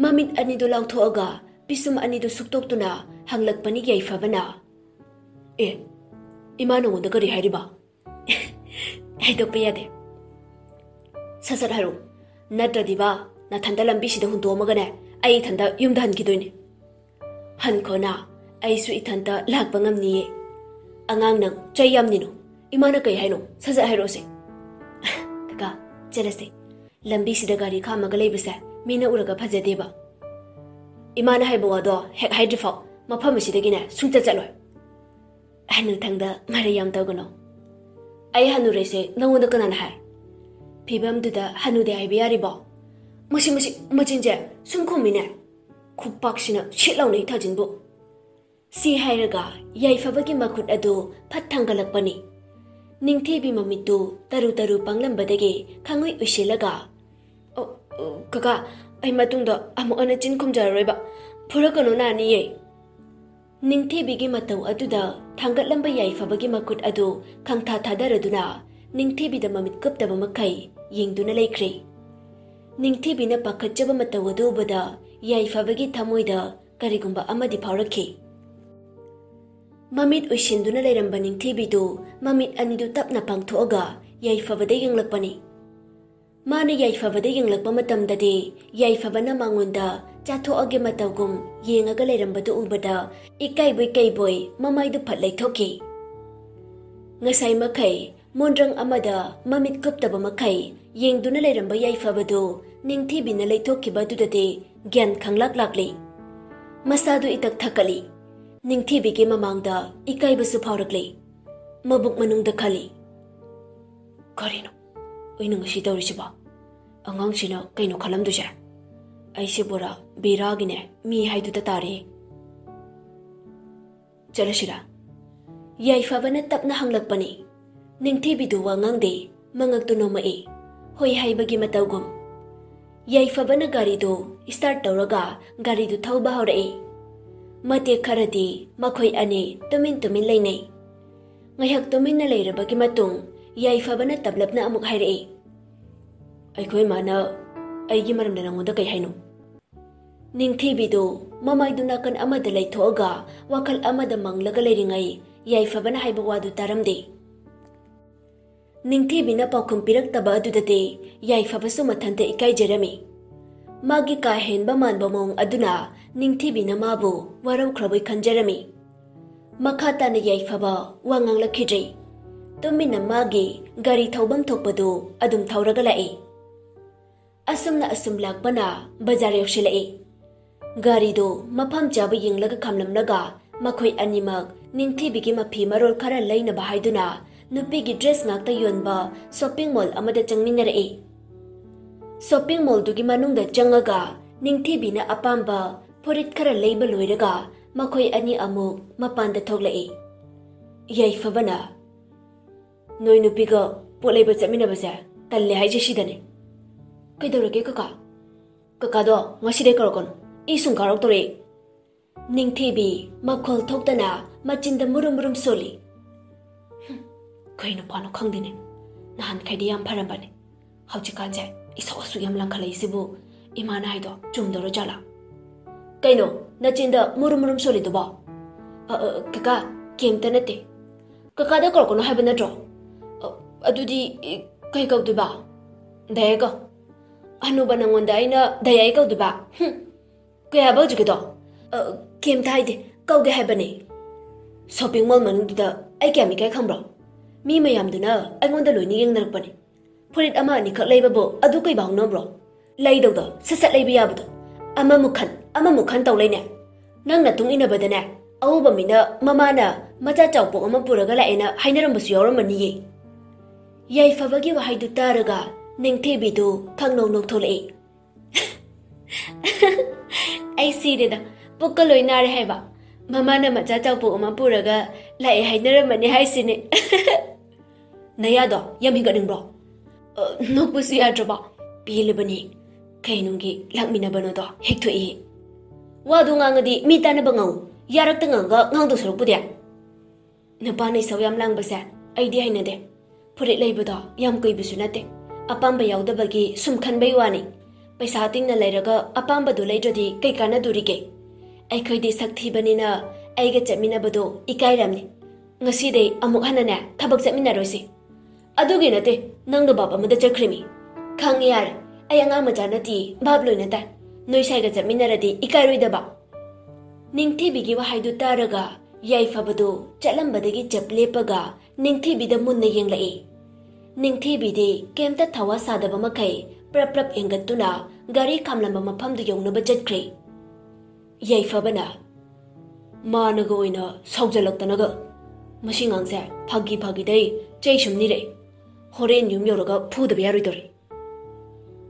ꯃꯃꯤꯠ ꯑꯅꯤꯗꯨ ꯂꯥꯎꯊꯣꯛꯑꯒ ꯄꯤꯁꯨꯝ ꯑꯅꯤꯗꯨ ꯁꯨꯛꯇꯣꯛꯇꯨꯅ ꯍꯪꯂꯛꯄꯅꯤ ꯌꯥꯏꯐꯕꯅ꯫ "ꯑꯦ, ꯏꯃꯥ ꯅꯉꯣꯟꯗ ꯀꯔꯤ ꯍꯥꯏꯔꯤꯕ?" "ꯍꯥꯏꯗꯣꯛꯄ ꯌꯥꯗꯦ꯫" "ꯁꯠ ꯁꯠ ꯍꯥꯏꯔꯛꯎ, ꯅꯠꯇ꯭ꯔꯗꯤꯕ ꯅꯊꯟꯇ ꯂꯝꯕꯤꯁꯤꯗ ꯍꯨꯟꯗꯣꯛꯑꯝꯃꯒꯅꯦ ꯑꯩ ꯏꯊꯟꯇ ꯌꯨꯝꯗ ꯍꯟꯈꯤꯗꯣꯏꯅꯦ꯫ ꯍꯟꯈꯣꯅ, ꯑꯩꯁꯨ ꯏꯊꯟꯇ ꯂꯥꯛꯄ ꯉꯝꯅꯤꯌꯦ꯫ ꯑꯉꯥꯡ ꯅꯪ ꯆꯩ ꯌꯥꯝꯅꯤꯅꯣ꯫ ꯏꯃꯥꯅ ꯀꯩ ꯍꯥꯏꯅꯣ? ꯁꯠ ꯁꯠ ꯍꯥꯏꯔꯛꯑꯣꯁꯦ꯫" "ꯀꯀꯥ, ꯆꯠꯂꯁꯦ꯫ ꯂꯝꯕꯤꯁꯤꯗ ꯒꯥꯔꯤ ꯈꯥꯝꯃꯒ ꯂꯩꯕꯁꯦ ꯃꯤꯅ ꯎꯔꯒ ꯐꯖꯗꯦꯕ꯫ ꯏꯃꯥꯅ ꯍꯥꯏꯕ ꯋꯥꯗꯣ ꯍꯦꯛ ꯍꯥꯏꯗ꯭ꯔꯤꯐꯥꯎ ꯃꯐꯝ ꯑꯁꯤꯗꯒꯤꯅꯦ ꯁꯨꯡꯆꯠ ꯆꯠꯂꯣꯏ꯫ ꯍꯅꯨꯊꯪꯗ ꯃꯔꯩ ꯌꯥꯝ ꯇꯧꯒꯅꯨ꯫ ꯑꯩ ꯍꯅꯨꯔꯦꯁꯦ ꯅꯉꯣꯟꯗ ꯀꯅꯥꯅ ꯍꯥꯏ? ꯐꯤꯕꯝꯗꯨꯗ ꯍꯅꯨꯗꯦ ꯍꯥꯏꯕ ꯌꯥꯔꯤꯕꯣ? ꯃꯁꯤ, ꯃꯁꯤ, ꯃꯆꯤꯟꯁꯦ ꯁꯨꯝ ꯈꯨꯝꯃꯤꯅꯦ꯫ ꯈꯨꯄꯥꯛꯁꯤꯅ ꯁꯤꯠ ꯂꯥꯎꯅ ꯏꯊꯥꯖꯤꯟꯕꯨ꯫ ꯁꯤ ꯍꯥꯏꯔꯒ ꯌꯥꯏꯐꯕꯒꯤ ꯃꯈꯨꯠ ꯑꯗꯨ ꯐꯠ ꯊꯥꯡꯒꯠꯂꯛꯄꯅꯤ꯫ ꯅꯤꯡꯊꯤꯕꯤ ꯃꯃꯤꯠꯇꯨ ꯇꯔꯨ ꯇꯔꯨ ꯄꯥꯡꯂꯝꯕꯗꯒꯤ ꯈꯪꯎꯏ ꯎꯏꯁꯤꯜꯂꯒ, "ꯑꯣ, ꯑꯣ, ꯀꯀꯥ, ꯑꯩ ꯃꯇꯨꯡꯗ ꯑꯃꯨꯛ ꯍꯟꯅ ꯆꯤꯟ ꯈꯨꯝꯖꯔꯔꯣꯏꯕ꯫ ꯐꯨꯔꯛꯀꯅꯨ, ꯅꯥꯅꯤꯌꯦ꯫" ꯅꯤꯡꯊꯤꯕꯤꯒꯤ ꯃꯇꯧ ꯑꯗꯨꯗ ꯊꯥꯡꯒꯠꯂꯝꯕ ꯌꯥꯏꯐꯕꯒꯤ ꯃꯈꯨꯠ ꯑꯗꯨ ꯈꯪꯊꯥ ꯊꯥꯗꯔꯗꯨꯅ ꯅꯤꯡꯊꯤꯕꯤꯗ ꯃꯃꯤꯠ ꯀꯨꯞꯇꯕ ꯃꯈꯩ ꯌꯦꯡꯗꯨꯅ ꯂꯩꯈ꯭ꯔꯦ꯫ ꯅꯤꯡꯊꯤꯕꯤꯅ ꯄꯥꯈꯠꯆꯕ ꯃꯇꯧ ꯑꯗꯨ ꯎꯕꯗ ꯌꯥꯏꯐꯕꯒꯤ ꯊꯃꯣꯏꯗ ꯀꯔꯤꯒꯨꯝꯕ ꯑꯃꯗꯤ ꯐꯥꯎꯔꯛꯈꯤ꯫ ꯃꯃꯤꯠ ꯎꯏꯁꯤꯟꯗꯨꯅ ꯂꯩꯔꯝꯕ ꯅꯤꯡꯊꯤꯕꯤꯗꯨ ꯃꯃꯤꯠ ꯑꯅꯤꯗꯨ ꯇꯞꯅ ꯄꯥꯡꯊꯣꯛꯑꯒ ꯌꯥꯏꯐꯕꯗ ꯌꯦꯡꯂꯛꯄꯅꯤ꯫ ꯃꯥꯅ ꯌꯥꯏꯐꯕꯗ ꯌꯦꯡꯂꯛꯄ ꯃꯇꯝꯗꯗꯤ ꯌꯥꯏꯐꯕꯅ ꯃꯉꯣꯟꯗ ꯆꯥꯊꯣꯛꯑꯒꯦ ꯃꯇꯧꯒꯨꯝ ꯌꯦꯡꯉꯒ ꯂꯩꯔꯝꯕꯗꯨ ꯎꯕꯗ ꯏꯀꯥꯏꯕꯣꯏ ꯀꯩꯕꯣꯏ ꯃꯃꯥꯏꯗꯨ ꯐꯠ ꯂꯩꯊꯣꯛꯈꯤ꯫ ꯉꯁꯥꯏ ꯃꯈꯩ ꯃꯣꯟꯗ꯭ꯔꯪ ꯑꯃꯗ ꯃꯃꯤꯠ ꯀꯨꯞꯇꯕ ꯃꯈꯩ ꯌꯦꯡꯗꯨꯅ ꯂꯩꯔꯝꯕ ꯌꯥꯏꯐꯕꯗꯨ ꯅꯤꯡꯊꯤꯕꯤꯅ ꯂꯩꯊꯣꯛꯈꯤꯕ ꯑꯗꯨꯗꯗꯤ ꯒ꯭ꯌꯥꯟ ꯈꯪꯂꯥꯛ ꯂꯥꯛꯂꯤ꯫ ꯃꯁꯥꯗꯨ ꯏꯇꯛ ꯊꯛꯀꯠꯂꯤ꯫ ꯅꯤꯡꯊꯤꯕꯤꯒꯤ ꯃꯃꯥꯡꯗ ꯏꯀꯥꯏꯕꯁꯨ ꯐꯥꯎꯔꯛꯂꯤ꯫ ꯃꯕꯨꯛ ꯃꯅꯨꯡꯗ ꯈꯜꯂꯤ, "ꯀꯔꯤꯅꯣ ꯑꯩꯅ ꯉꯁꯤ ꯇꯧꯔꯤꯁꯤꯕꯣ? ꯑꯉꯥꯡꯁꯤꯅ ꯀꯩꯅꯣ ꯈꯜꯂꯝꯗꯣꯏꯁꯦ? ꯑꯩꯁꯤꯕꯨꯔꯥ ꯕꯦꯔꯥꯒꯤꯅꯦ ꯃꯤ ꯍꯥꯏꯗꯨꯗ ꯇꯥꯔꯦ꯫" "ꯆꯠꯂꯁꯤꯔꯥ?" ꯌꯥꯏꯐꯕꯅ ꯇꯞꯅ ꯍꯪꯂꯛꯄꯅꯤ꯫ ꯅꯤꯡꯊꯤꯕꯤꯗꯨ ꯋꯥ ꯉꯥꯡꯗꯦ, ꯃꯉꯛꯇꯨ ꯅꯣꯝꯃꯛꯏ, ꯍꯣꯏ ꯍꯥꯏꯕꯒꯤ ꯃꯇꯧꯒꯨꯝ꯫ ꯌꯥꯏꯐꯕꯅ ꯒꯥꯔꯤꯗꯨ start ꯇꯧꯔꯒ ꯒꯥꯔꯤꯗꯨ ꯊꯧꯕ ꯍꯧꯔꯛꯏ꯫ ꯃꯇꯦꯛ ꯈꯔꯗꯤ ꯃꯈꯣꯏ ꯑꯅꯤ ꯇꯨꯃꯤꯟ ꯇꯨꯃꯤꯟ ꯂꯩꯅꯩ꯫ ꯉꯥꯏꯍꯥꯛ ꯇꯨꯃꯤꯟꯅ ꯂꯩꯔꯕꯒꯤ ꯃꯇꯨꯡ ꯌꯥꯏꯐꯕꯅ ꯇꯞꯂꯞꯅ ꯑꯃꯨꯛ ꯍꯥꯏꯔꯛꯏ, "ꯑꯩꯈꯣꯏ ꯃꯥꯅ ꯑꯩꯒꯤ ꯃꯔꯝꯗ ꯅꯉꯣꯟꯗ ꯀꯩ ꯍꯥꯏꯅꯣ?" ꯅꯤꯡꯊꯤꯕꯤꯗꯨ ꯃꯃꯥꯏꯗꯨ ꯅꯥꯀꯟ ꯑꯃꯗ ꯂꯩꯊꯣꯛꯑꯒ ꯋꯥꯈꯜ ꯑꯃꯗ ꯃꯪꯂꯒ ꯂꯩꯔꯤꯉꯩ ꯌꯥꯏꯐꯕꯅ ꯍꯥꯏꯕ ꯋꯥꯗꯨ ꯇꯥꯔꯝꯗꯦ꯫ ꯅꯤꯡꯊꯤꯕꯤꯅ ꯄꯥꯎꯈꯨꯝ ꯄꯤꯔꯛꯇꯕ ꯑꯗꯨꯗꯗꯤ ꯌꯥꯏꯐꯕꯁꯨ ꯃꯊꯟꯇ ꯏꯀꯥꯏꯖꯔꯝꯃꯤ꯫ ꯃꯥꯒꯤ ꯀꯥ ꯍꯦꯟꯕ ꯃꯥꯟꯕ ꯃꯑꯣꯡ ꯑꯗꯨꯅ ꯅꯤꯡꯊꯤꯕꯤꯅ ꯃꯥꯕꯨ ꯋꯥꯔꯧꯈ꯭ꯔꯕꯣꯏ ꯈꯟꯖꯔꯝꯃꯤ꯫ ꯃꯈꯥ ꯇꯥꯅ ꯌꯥꯏꯐꯕ ꯋꯥ ꯉꯥꯡꯂꯛꯈꯤꯗ꯭ꯔꯦ꯫ ꯇꯨꯃꯤꯟꯅ ꯃꯥꯒꯤ ꯒꯥꯔꯤ ꯊꯧꯐꯝ ꯊꯣꯛꯄꯗꯨ ꯑꯗꯨꯝ ꯊꯧꯔꯒ ꯂꯥꯛꯏ꯫ ꯑꯁꯨꯝꯅ ꯑꯁꯨꯝ ꯂꯥꯛꯄꯅ ꯕꯖꯥꯔ ꯌꯧꯁꯤꯜꯂꯛꯏ꯫ ꯒꯥꯔꯤꯗꯨ ꯃꯐꯝ ꯆꯥꯕ ꯌꯦꯡꯂꯒ ꯈꯥꯝꯂꯝꯂꯒ ꯃꯈꯣꯏ ꯑꯅꯤꯃꯛ ꯅꯤꯡꯊꯤꯕꯤꯒꯤ ꯃꯐꯤ ꯃꯔꯣꯜ ꯈꯔ ꯂꯩꯅꯕ ꯍꯥꯏꯗꯨꯅ ꯅꯨꯄꯤꯒꯤ dress ꯉꯥꯛꯇ ꯌꯣꯟꯕ shopping mall ꯑꯃꯗ ꯆꯪꯃꯤꯟꯅꯔꯛꯏ꯫ ꯁꯣꯞꯄꯤꯡ ꯃꯣꯜꯗꯨꯒꯤ ꯃꯅꯨꯡꯗ ꯆꯪꯉꯒ ꯅꯤꯡꯊꯤꯕꯤꯅ ꯑꯄꯥꯝꯕ ꯐꯨꯔꯤꯠ ꯈꯔ ꯂꯩꯕ ꯂꯣꯏꯔꯒ ꯃꯈꯣꯏ ꯑꯅꯤ ꯑꯃꯨꯛ ꯃꯄꯥꯟꯗ ꯊꯣꯛꯂꯛꯏ꯫ ꯌꯥꯏꯐꯕꯅ, "ꯅꯣꯏ ꯅꯨꯄꯤꯒ ꯄꯣꯠ ꯂꯩꯕ ꯆꯠꯃꯤꯟꯅꯕꯁꯦ ꯇꯜꯂꯦ ꯍꯥꯏꯁꯦ ꯁꯤꯗꯅꯦ꯫ ꯀꯩꯗꯧꯔꯒꯦ ꯀꯀꯥ?" "ꯀꯀꯥꯗꯣ ꯉꯁꯤꯗꯩ ꯀꯧꯔꯛꯀꯅꯨ, ꯏ ꯁꯨꯝ ꯀꯥꯔꯛꯇꯧꯔꯦ꯫" ꯅꯤꯡꯊꯤꯕꯤ ꯃꯈꯣꯜ ꯊꯣꯛꯇꯅ ꯃꯆꯤꯟꯗ ꯃꯨꯔꯨꯝ ꯃꯨꯔꯨꯝ ꯁꯣꯜꯂꯤ꯫ "ꯍꯨꯝ, ꯀꯩ ꯅꯨꯄꯥꯅꯣ ꯈꯪꯗꯦꯅꯦ, ꯅꯍꯥꯟꯈꯩꯗꯤ ꯌꯥꯝ ꯐꯔꯝꯕꯅꯦ, ꯍꯧꯖꯤꯛꯀꯥꯟꯁꯦ ꯏꯁꯧ ꯑꯁꯨꯛ ꯌꯥꯝ ꯂꯥꯡꯈꯠꯂꯛꯏꯁꯤꯕꯨ ꯏꯃꯥꯅ ꯍꯥꯏꯗꯣ ꯆꯨꯝꯗꯣꯔꯣ ꯖꯥꯠꯂꯥ?" "ꯀꯩꯅꯣ ꯅꯆꯤꯟꯗ ꯃꯨꯔꯨꯝ ꯃꯨꯔꯨꯝ ꯁꯣꯜꯂꯤꯗꯨꯕꯣ?" "ꯑ, ꯑ, ꯀꯀꯥ, ꯀꯩꯝꯇ ꯅꯠꯇꯦ꯫ ꯀꯀꯥꯗ ꯀꯧꯔꯛꯀꯅꯣ ꯍꯥꯏꯕ ꯅꯠꯇ꯭ꯔꯣ?" "ꯑ, ꯑꯗꯨꯗꯤ, ꯏ, ꯀꯩ ꯀꯧꯗꯣꯏꯕ?" "ꯗꯌꯥꯏ ꯀꯧ꯫" "ꯍꯅꯨꯕ ꯅꯪꯉꯣꯟꯗ ꯑꯩꯅ ꯗꯌꯥꯏ ꯀꯧꯗꯣꯏꯕ? ꯍꯨꯝ, ꯀꯩ ꯍꯥꯏꯕ ꯍꯧꯖꯤꯛꯀꯤꯗꯣ?" "ꯑ, ꯀꯩꯝꯇ ꯍꯥꯏꯗꯦ, ꯀꯧꯒꯦ ꯍꯥꯏꯕꯅꯦ꯫" "ꯁꯣꯞꯄꯤꯡ ꯃꯣꯜ ꯃꯅꯨꯡꯗꯨꯗ ꯑꯩ ꯀꯌꯥꯝ ꯏꯀꯥꯏ ꯈꯪꯕ꯭ꯔꯣ? ꯃꯤ ꯃꯌꯥꯝꯗꯨꯅ ꯑꯩꯉꯣꯟꯗ ꯂꯣꯏꯅ ꯌꯦꯡꯅꯔꯛꯄꯅꯦ꯫ ꯐꯨꯔꯤꯠ ꯑꯃ ꯑꯅꯤꯈꯛ ꯂꯩꯕꯕꯨ ꯑꯗꯨ ꯀꯩ ꯍꯧꯅꯕ꯭ꯔꯣ? ꯂꯩꯗꯧꯗꯣ ꯁꯠ ꯁꯠ ꯂꯩꯕ ꯌꯥꯕꯗꯣ꯫ ꯑꯃꯃꯨꯛ ꯈꯟ, ꯑꯃꯃꯨꯛ ꯈꯟ ꯇꯧ ꯂꯩꯅꯦ꯫ ꯅꯪ ꯅꯇꯨꯡ ꯏꯟꯅꯕꯗꯅꯦ, ꯑꯎꯕ ꯃꯤꯅ ꯃꯃꯥꯅ ꯃꯆꯥ ꯆꯥꯎꯄꯣꯛ ꯑꯃ ꯄꯨꯔꯒ ꯂꯥꯛꯑꯦꯅ ꯍꯥꯏꯅꯔꯝꯕꯁꯨ ꯌꯥꯎꯔꯝꯃꯅꯤꯌꯦ꯫" ꯌꯥꯏꯐꯕꯒꯤ ꯋꯥꯍꯩꯗꯨ ꯇꯥꯔꯒ ꯅꯤꯡꯊꯤꯕꯤꯗꯨ ꯈꯪꯅꯧ ꯅꯣꯛꯊꯣꯛꯂꯛꯏ꯫ "ꯑꯩ ꯁꯤꯔꯦꯗ, ꯄꯨꯛꯀ ꯂꯣꯏ ꯅꯥꯔꯦ ꯍꯥꯏꯕ꯫ ꯃꯃꯥꯅ ꯃꯆꯥ ꯆꯥꯎꯄꯣꯛ ꯑꯃ ꯄꯨꯔꯒ ꯂꯥꯛꯑꯦ ꯍꯥꯏꯅꯔꯝꯃꯅꯤ ꯍꯥꯏꯁꯤꯅꯦ꯫" "ꯅꯌꯥꯗꯣ ꯌꯥꯝ ꯍꯤꯒꯠꯅꯤꯡꯕ꯭ꯔꯣ?" "ꯑ, ꯅꯣꯛꯄꯁꯨ ꯌꯥꯗ꯭ꯔꯕꯣ? ꯄꯦꯜꯂꯕꯅꯤ꯫ ꯀꯩꯅꯨꯡꯒꯤ ꯂꯥꯛꯃꯤꯟꯅꯕꯅꯣꯗꯣ ꯍꯦꯛ ꯊꯣꯛꯏ꯫ ꯋꯥꯗꯣ ꯉꯥꯡꯉꯗꯤ ꯃꯤ ꯇꯥꯅꯕ ꯉꯥꯡꯉꯨ꯫ ꯌꯥꯔꯛꯇ ꯉꯥꯡꯉꯒ ꯉꯥꯡꯗꯧ ꯁꯔꯨꯛꯄꯨꯗꯤ꯫" "ꯅꯨꯄꯥꯅ ꯏꯁꯧ ꯌꯥꯝ ꯂꯥꯡꯕꯁꯦ ꯑꯩꯗꯤ ꯍꯩꯅꯗꯦ꯫ ꯐꯨꯔꯤꯠ ꯂꯩꯕꯗꯣ ꯌꯥꯝ ꯀꯨꯏꯕꯁꯨ ꯅꯠꯇꯦ꯫ ꯑꯄꯥꯝꯕ ꯌꯥꯎꯗꯕꯒꯤ ꯁꯨꯝ ꯈꯟꯕꯩ ꯋꯥꯅꯤ꯫ ꯄꯩꯁꯥ ꯇꯤꯡꯅ ꯂꯩꯔꯒ ꯑꯄꯥꯝꯕꯗꯨ ꯂꯩꯗ꯭ꯔꯗꯤ ꯀꯩ ꯀꯥꯟꯅꯗꯣꯔꯤꯒꯦ? ꯑꯩꯈꯣꯏꯗꯤ ꯁꯛ ꯊꯤꯕꯅꯤꯅ ꯑꯩꯒ ꯆꯠꯃꯤꯟꯅꯕꯗꯣ ꯏꯀꯥꯏꯔꯝꯅꯤ꯫ ꯉꯁꯤꯗꯩ ꯑꯃꯨꯛ ꯍꯟꯅꯅꯦ ꯊꯕꯛ ꯆꯠꯃꯤꯟꯅꯔꯣꯏꯁꯤ꯫" "ꯑꯗꯨꯒꯤ ꯅꯠꯇꯦ, ꯅꯪꯗꯣ ꯚꯥꯞ ꯑꯃꯗ ꯆꯠꯈ꯭ꯔꯤꯃꯤ꯫ ꯈꯪꯉꯦ ꯌꯥꯔꯦ, ꯑꯩ ꯑꯉꯥꯡ ꯃꯆꯥ ꯅꯠꯇꯤꯌꯦ, ꯚꯥꯞ ꯂꯣꯏꯅ ꯇꯥꯏ꯫ ꯅꯣꯏ ꯁꯥꯏꯒ ꯆꯠꯃꯤꯟꯅꯔꯗꯤ ꯏꯀꯥꯏꯔꯣꯏꯗꯕ?" ꯅꯤꯡꯊꯤꯕꯤꯒꯤ ꯋꯥꯍꯩꯗꯨ ꯇꯥꯔꯒ ꯌꯥꯏꯐꯕꯗꯨ ꯆꯠꯂꯝꯕꯗꯒꯤ ꯆꯞ ꯂꯦꯞꯄꯒ ꯅꯤꯡꯊꯤꯕꯤꯗ ꯃꯨꯟꯅ ꯌꯦꯡꯂꯛꯏ꯫ ꯅꯤꯡꯊꯤꯕꯤꯗꯤ ꯀꯩꯝꯇ ꯊꯋꯥ ꯁꯥꯗꯕ ꯃꯈꯩ ꯄ꯭ꯔꯞ ꯄ꯭ꯔꯞ ꯌꯦꯡꯒꯠꯇꯨꯅ ꯒꯥꯔꯤ ꯈꯥꯝꯂꯝꯕ ꯃꯐꯝꯗꯨ ꯌꯧꯅꯕ ꯆꯠꯈ꯭ꯔꯦ꯫ ꯌꯥꯏꯐꯕꯅ, "ꯃꯥꯅꯒ ꯑꯣꯏꯅ ꯁꯥꯎꯖꯜꯂꯛꯇꯅꯒ꯫ ꯃꯁꯤ ꯉꯥꯡꯁꯦ ꯐꯥꯒꯤ ꯐꯥꯒꯤꯗꯩ ꯆꯩ ꯁꯨꯝ ꯅꯤꯔꯛꯏ꯫ ꯍꯣꯔꯦꯟ ꯌꯨꯝ ꯌꯧꯔꯒ ꯐꯨꯗꯕ ꯌꯥꯔꯣꯏꯗꯧꯔꯤ꯫"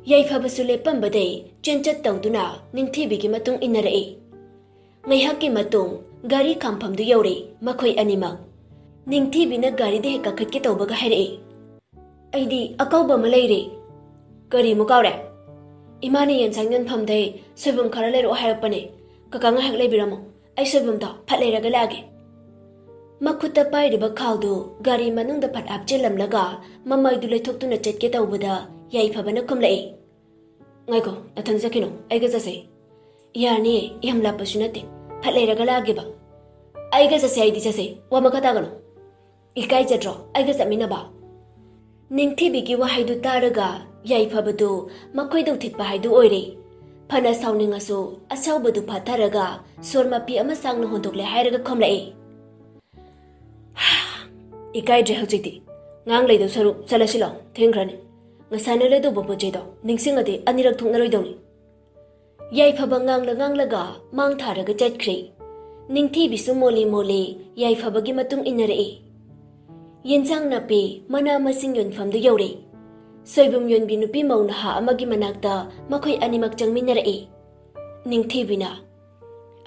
ꯌꯥꯏꯐꯕꯁꯨ ꯂꯦꯞꯄꯝꯕꯗꯩ ꯆꯦꯟꯆꯠ ꯇꯧꯗꯨꯅ ꯅꯤꯡꯊꯤꯕꯤꯒꯤ ꯃꯇꯨꯡ ꯏꯟꯅꯔꯛꯏ꯫ ꯉꯥꯏꯍꯥꯛꯀꯤ ꯃꯇꯨꯡ ꯒꯥꯔꯤ ꯈꯥꯝꯐꯝꯗꯨ ꯌꯧꯔꯦ ꯃꯈꯣꯏ ꯑꯅꯤꯃꯛ꯫ ꯅꯤꯡꯊꯤꯕꯤꯅ ꯒꯥꯔꯤꯗ ꯍꯦꯛ ꯀꯥꯈꯠꯀꯦ ꯇꯧꯕꯒ ꯍꯥꯏꯔꯛꯏ, "ꯑꯩꯗꯤ ꯑꯀꯧꯕ ꯑꯃ ꯂꯩꯔꯦ꯫" "ꯀꯔꯤꯃꯨꯛ ꯀꯥꯎꯔꯦ?" "ꯏꯃꯥꯅ ꯌꯦꯟꯁꯥꯡ ꯌꯣꯟꯐꯝꯗꯩ ꯁꯣꯏꯕꯨꯝ ꯈꯔ ꯂꯩꯔꯛꯑꯣ ꯍꯥꯏꯔꯛꯄꯅꯦ꯫ ꯀꯀꯥ ꯉꯥꯏꯍꯥꯛ ꯂꯩꯕꯤꯔꯝꯃꯣ, ꯑꯩ ꯁꯣꯏꯕꯨꯝꯗꯣ ꯐꯠ ꯂꯩꯔꯒ ꯂꯥꯛꯑꯒꯦ꯫" ꯃꯈꯨꯠꯇ ꯄꯥꯏꯔꯤꯕ ꯈꯥꯎꯗꯨ ꯒꯥꯔꯤ ꯃꯅꯨꯡꯗ ꯐꯠ ꯍꯥꯞꯆꯤꯜꯂꯝꯂꯒ ꯃꯃꯥꯏꯗꯨ ꯂꯩꯊꯣꯛꯇꯨꯅ ꯆꯠꯀꯦ ꯇꯧꯕꯗ ꯌꯥꯏꯐꯕꯅ ꯈꯨꯝꯂꯛꯏ, "ꯉꯥꯏꯈꯣ, ꯅꯊꯟ ꯆꯠꯈꯤꯅꯣ, ꯑꯩꯒ ꯆꯠꯁꯦ꯫" "ꯌꯥꯅꯤꯌꯦ, ꯌꯥꯝ ꯂꯥꯞꯄꯁꯨ ꯅꯠꯇꯦ, ꯐꯠ ꯂꯩꯔꯒ ꯂꯥꯛꯑꯒꯦꯕ꯫" "ꯑꯩꯒ ꯆꯠꯁꯦ ꯍꯥꯏꯗꯤ ꯆꯠꯁꯦ, ꯋꯥ ꯃꯈꯥ ꯇꯥꯒꯅꯣ꯫" "ꯏꯀꯥꯏꯖꯗ꯭ꯔꯣ ꯑꯩꯒ ꯆꯠꯃꯤꯟꯅꯕ?" ꯅꯤꯡꯊꯤꯕꯤꯒꯤ ꯋꯥꯍꯩꯗꯨ ꯇꯥꯔꯒ ꯌꯥꯏꯐꯕꯗꯨ ꯃꯈꯣꯏꯗꯧ ꯊꯤꯠꯄ ꯍꯥꯏꯗꯨ ꯑꯣꯏꯔꯦ꯫ ꯐꯅ ꯁꯥꯎꯅꯤꯡꯉꯁꯨ ꯑꯁꯥꯎꯕꯗꯨ ꯐꯥꯊꯔꯒ ꯁꯣꯔ ꯃꯄꯤ ꯑꯃ ꯁꯥꯡꯅ ꯍꯣꯟꯗꯣꯛꯂꯦ ꯍꯥꯏꯔꯒ ꯈꯨꯝꯂꯛꯏ, "ꯏꯀꯥꯏꯗ꯭ꯔꯦ ꯍꯧꯖꯤꯛꯇꯤ꯫ ꯉꯥꯡ ꯂꯩꯗꯧ ꯁꯔꯨꯛ ꯆꯠꯂꯁꯤ ꯂꯥꯎ, ꯊꯦꯡꯈ꯭ꯔꯅꯤ꯫ ꯉꯁꯥꯏꯅ ꯂꯩꯗꯧꯕ ꯄꯣꯠ ꯆꯩꯗꯣ ꯅꯤꯡꯁꯤꯡꯉꯗꯤ ꯑꯅꯤꯔꯛ ꯊꯣꯛꯅꯔꯣꯏꯗꯧꯅꯤ꯫" ꯌꯥꯏꯐꯕ ꯉꯥꯡꯂ ꯉꯥꯡꯂꯒ ꯃꯥꯡ ꯊꯥꯔꯒ ꯆꯠꯈ꯭ꯔꯦ꯫ ꯅꯤꯡꯊꯤꯕꯤꯁꯨ ꯃꯣꯜꯂꯤ ꯃꯣꯜꯂꯤ ꯌꯥꯏꯐꯕꯒꯤ ꯃꯇꯨꯡ ꯏꯟꯅꯔꯛꯏ꯫ ꯌꯦꯟꯁꯥꯡ ꯅꯥꯄꯤ, ꯃꯅꯥ ꯃꯁꯤꯡ ꯌꯣꯟꯐꯝꯗꯨ ꯌꯧꯔꯦ꯫ ꯁꯣꯏꯕꯨꯝ ꯌꯣꯟꯕꯤ ꯅꯨꯄꯤ ꯃꯧ ꯅꯍꯥ ꯑꯃꯒꯤ ꯃꯅꯥꯛꯇ ꯃꯈꯣꯏ ꯑꯅꯤꯃꯛ ꯆꯪꯃꯤꯟꯅꯔꯛꯏ꯫ ꯅꯤꯡꯊꯤꯕꯤꯅ,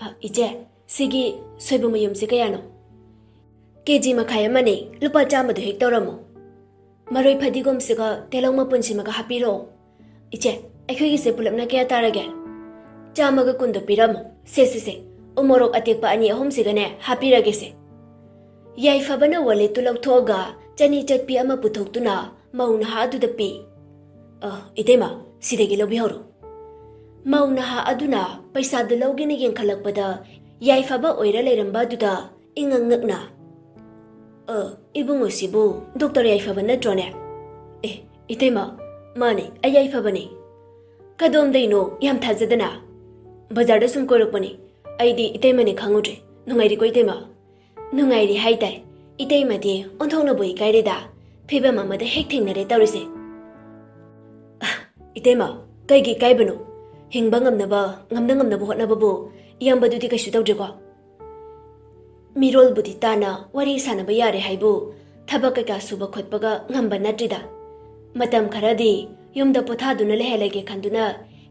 "ꯑ, ꯏꯆꯦ, ꯁꯤꯒꯤ ꯁꯣꯏꯕꯨꯝ ꯃꯌꯨꯝꯁꯤ ꯀꯌꯥꯅꯣ?" "ꯀꯦ ꯖꯤ ꯃꯈꯥꯏ ꯑꯃꯅꯦ, ꯂꯨꯄꯥ ꯆꯥꯝꯃꯗꯨ ꯍꯦꯛ ꯇꯧꯔꯝꯃꯣ꯫ ꯃꯔꯣꯏ ꯐꯗꯤꯒꯣꯝꯁꯤꯒ ꯇꯤꯜꯍꯧ ꯃꯄꯨꯟꯁꯤꯃꯒ ꯍꯥꯞꯄꯤꯔꯛꯑꯣ꯫" "ꯏꯆꯦ, ꯑꯩꯈꯣꯏꯒꯤꯁꯦ ꯄꯨꯂꯞꯅ ꯀꯌꯥ ꯇꯥꯔꯒꯦ?" "ꯆꯥꯝꯃꯒ ꯀꯨꯟꯗꯣ ꯄꯤꯔꯝꯃꯣ꯫ ꯁꯦ, ꯁꯦ, ꯁꯦ, ꯎ ꯃꯣꯔꯣꯛ ꯑꯇꯦꯛꯄ ꯑꯅꯤ ꯑꯍꯨꯝꯁꯤꯒꯅꯦ ꯍꯥꯞꯄꯤꯔꯒꯦꯁꯦ꯫" ꯌꯥꯏꯐꯕꯅ ꯋꯥꯂꯦꯠꯇꯨ ꯂꯧꯊꯣꯛꯑꯒ ꯆꯅꯤ ꯆꯠꯄꯤ ꯑꯃ ꯄꯨꯊꯣꯛꯇꯨꯅ ꯃꯧ ꯅꯍꯥ ꯑꯗꯨꯗ ꯄꯤ꯫ "ꯑ, ꯏꯇꯩꯃ, ꯁꯤꯗꯒꯤ ꯂꯧꯕꯤꯍꯧꯔꯣ꯫" ꯃꯧ ꯅꯍꯥ ꯑꯗꯨꯅ ꯄꯩꯁꯥꯗꯨ ꯂꯧꯒꯦꯅ ꯌꯦꯡꯈꯠꯂꯛꯄꯗ ꯌꯥꯏꯐꯕ ꯑꯣꯏꯔ ꯂꯩꯔꯝꯕ ꯑꯗꯨꯗ ꯏꯉꯛ ꯉꯛꯅ, "ꯑ, ꯏꯕꯨꯡꯉꯣꯁꯤꯕꯨ ꯗꯣꯛꯇꯔ ꯌꯥꯏꯐꯕ ꯅꯠꯇ꯭ꯔꯣꯅꯦ?" "ꯑꯦ, ꯏꯇꯩꯃ, ꯃꯥꯅꯦ, ꯑꯩ ꯌꯥꯏꯐꯕꯅꯦ꯫" "ꯀꯗꯣꯝꯗꯩꯅꯣ? ꯌꯥꯝ ꯊꯥꯖꯗꯅ꯫" "ꯕꯖꯥꯔꯗ ꯁꯨꯝ ꯀꯣꯏꯔꯛꯄꯅꯦ꯫ ꯑꯩꯗꯤ ꯏꯇꯩꯃꯅꯦ ꯈꯪꯉꯨꯗ꯭ꯔꯦ꯫ ꯅꯨꯡꯉꯥꯏꯔꯤꯀꯣ ꯏꯇꯩꯃ?" "ꯅꯨꯡꯉꯥꯏꯔꯤ ꯍꯥꯏꯇꯥꯏ꯫ ꯏꯇꯩꯃꯗꯤ ꯑꯣꯟꯊꯣꯛꯅꯕꯨ ꯏꯀꯥꯏꯔꯦꯗ꯫ ꯐꯤꯕꯝ ꯑꯃꯗ ꯍꯦꯛ ꯊꯦꯡꯅꯔꯦ ꯇꯧꯔꯤꯁꯦ꯫" "ꯑ, ꯏꯇꯩꯃ, ꯀꯩꯒꯤ ꯏꯀꯥꯏꯕꯅꯣ? ꯍꯤꯡꯕ ꯉꯝꯅꯕ, ꯉꯝꯅ ꯉꯝꯅꯕ ꯍꯣꯠꯅꯕꯕꯨ ꯏꯌꯥꯝꯕꯗꯨꯗꯤ ꯀꯩꯁꯨ ꯇꯧꯗ꯭ꯔꯤꯀꯣ?" "ꯃꯤꯔꯣꯜꯕꯨꯗꯤ ꯇꯥꯅ ꯋꯥꯔꯤ ꯁꯥꯟꯅꯕ ꯌꯥꯔꯦ ꯍꯥꯏꯕꯨ ꯊꯕꯛ ꯀꯩꯀꯥ ꯁꯨꯕ ꯈꯣꯠꯄꯒ ꯉꯝꯕ ꯅꯠꯇ꯭ꯔꯤꯗ꯫ ꯃꯇꯝ ꯈꯔꯗꯤ ꯌꯨꯝꯗ ꯄꯣꯊꯥꯗꯨꯅ ꯂꯩꯍꯜꯂꯒꯦ ꯈꯟꯗꯨꯅ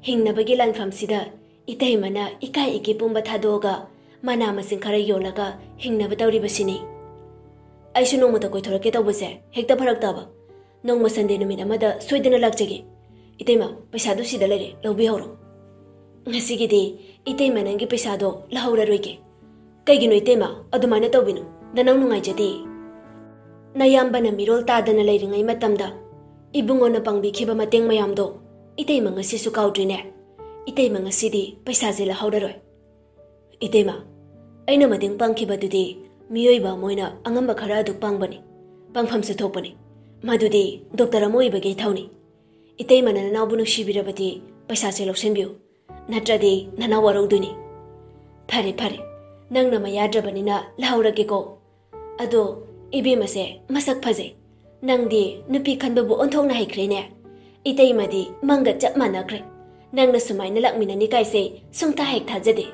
ꯍꯤꯡꯅꯕꯒꯤ ꯂꯥꯟꯐꯝꯁꯤꯗ ꯏꯇꯩꯃꯅ ꯏꯀꯥꯏ ꯏꯀꯤ ꯄꯨꯝꯕ ꯊꯥꯗꯣꯛꯑꯒ ꯃꯅꯥ ꯃꯁꯤꯡ ꯈꯔ ꯌꯣꯜꯂꯒ ꯍꯤꯡꯅꯕ ꯇꯧꯔꯤꯕꯁꯤꯅꯤ꯫ ꯑꯩꯁꯨ ꯅꯣꯡꯃꯇ ꯀꯣꯏꯊꯣꯔꯛꯀꯦ ꯇꯧꯕꯁꯦ ꯍꯦꯛꯇ ꯐꯔꯛ ꯇꯥꯕ꯫ ꯅꯣꯡꯃ ꯁꯟꯗꯦ ꯅꯨꯃꯤꯠ ꯑꯃꯗ ꯁꯣꯏꯗꯅ ꯂꯥꯛꯆꯒꯦ꯫ ꯏꯇꯩꯃ, ꯄꯩꯁꯥꯗꯨ ꯁꯤꯗ ꯂꯩꯔꯦ, ꯂꯧꯕꯤꯍꯧꯔꯣ꯫ ꯉꯁꯤꯒꯤꯗꯤ ꯏꯇꯩꯃ ꯅꯪꯒꯤ ꯄꯩꯁꯥꯗꯣ ꯂꯧꯍꯧꯔꯔꯣꯏꯒꯦ꯫ ꯀꯩꯒꯤꯅꯣ ꯏꯇꯩꯃ, ꯑꯗꯨꯃꯥꯏꯅ ꯇꯧꯕꯤꯅꯨ, ꯅꯅꯥꯎ ꯅꯨꯡꯉꯥꯏꯖꯗꯦ꯫ ꯅꯌꯥꯝꯕꯅ ꯃꯤꯔꯣꯜ ꯇꯥꯗꯅ ꯂꯩꯔꯤꯉꯩ ꯃꯇꯝꯗ ꯏꯕꯨꯡꯉꯣꯅ ꯄꯥꯡꯕꯤꯈꯤꯕ ꯃꯇꯦꯡ ꯃꯌꯥꯝꯗꯣ ꯏꯇꯩꯃ ꯉꯁꯤꯁꯨ ꯀꯥꯎꯗ꯭ꯔꯤꯅꯦ꯫ ꯏꯇꯩꯃ ꯉꯁꯤꯗꯤ ꯄꯩꯁꯥꯁꯦ ꯂꯧꯍꯧꯔꯔꯣꯏ꯫ ꯏꯇꯩꯃ, ꯑꯩꯅ ꯃꯇꯦꯡ ꯄꯥꯡꯈꯤꯕꯗꯨꯗꯤ ꯃꯤꯑꯣꯏꯕ ꯑꯃ ꯑꯣꯏꯅ ꯑꯉꯝꯕ ꯈꯔ ꯑꯗꯨ ꯄꯥꯡꯕꯅꯤ, ꯄꯥꯡꯐꯝꯁꯨ ꯊꯣꯛꯄꯅꯤ꯫ ꯃꯗꯨꯗꯤ ꯗꯣꯛꯇꯔ ꯑꯃ ꯑꯣꯏꯕꯒꯤ ꯏꯊꯧꯅꯤ꯫ ꯏꯇꯩꯃꯅ ꯅꯅꯥꯎꯕꯨ ꯅꯨꯡꯁꯤꯕꯤꯔꯕꯗꯤ ꯄꯩꯁꯥꯁꯦ ꯂꯧꯁꯤꯟꯕꯤꯌꯨ, ꯅꯠꯇ꯭ꯔꯗꯤ ꯅꯅꯥꯎ ꯋꯥꯔꯧꯗꯣꯏꯅꯤ꯫ ꯐꯔꯦ ꯐꯔꯦ, ꯅꯪꯅ ꯃꯌꯥꯗ꯭ꯔꯕꯅꯤꯅ ꯂꯧꯍꯧꯔꯒꯦꯀꯣ꯫ ꯑꯗꯣ ꯏꯕꯦꯝꯃꯁꯦ ꯃꯁꯛ ꯐꯖꯩ꯫ ꯅꯪꯗꯤ ꯅꯨꯄꯤ ꯈꯟꯕꯕꯨ ꯑꯣꯟꯊꯣꯛꯅ ꯍꯩꯈ꯭ꯔꯦꯅꯦ꯫ ꯏꯇꯩꯃꯗꯤ ꯃꯪꯒ ꯆꯞ ꯃꯥꯟꯅꯈ꯭ꯔꯦ꯫ ꯅꯪꯅ ꯁꯨꯃꯥꯏꯅ ꯂꯥꯛꯃꯤꯟꯅꯅꯤ ꯀꯥꯏꯁꯦ ꯁꯨꯡꯊꯥ ꯍꯦꯛ ꯊꯥꯖꯗꯦ꯫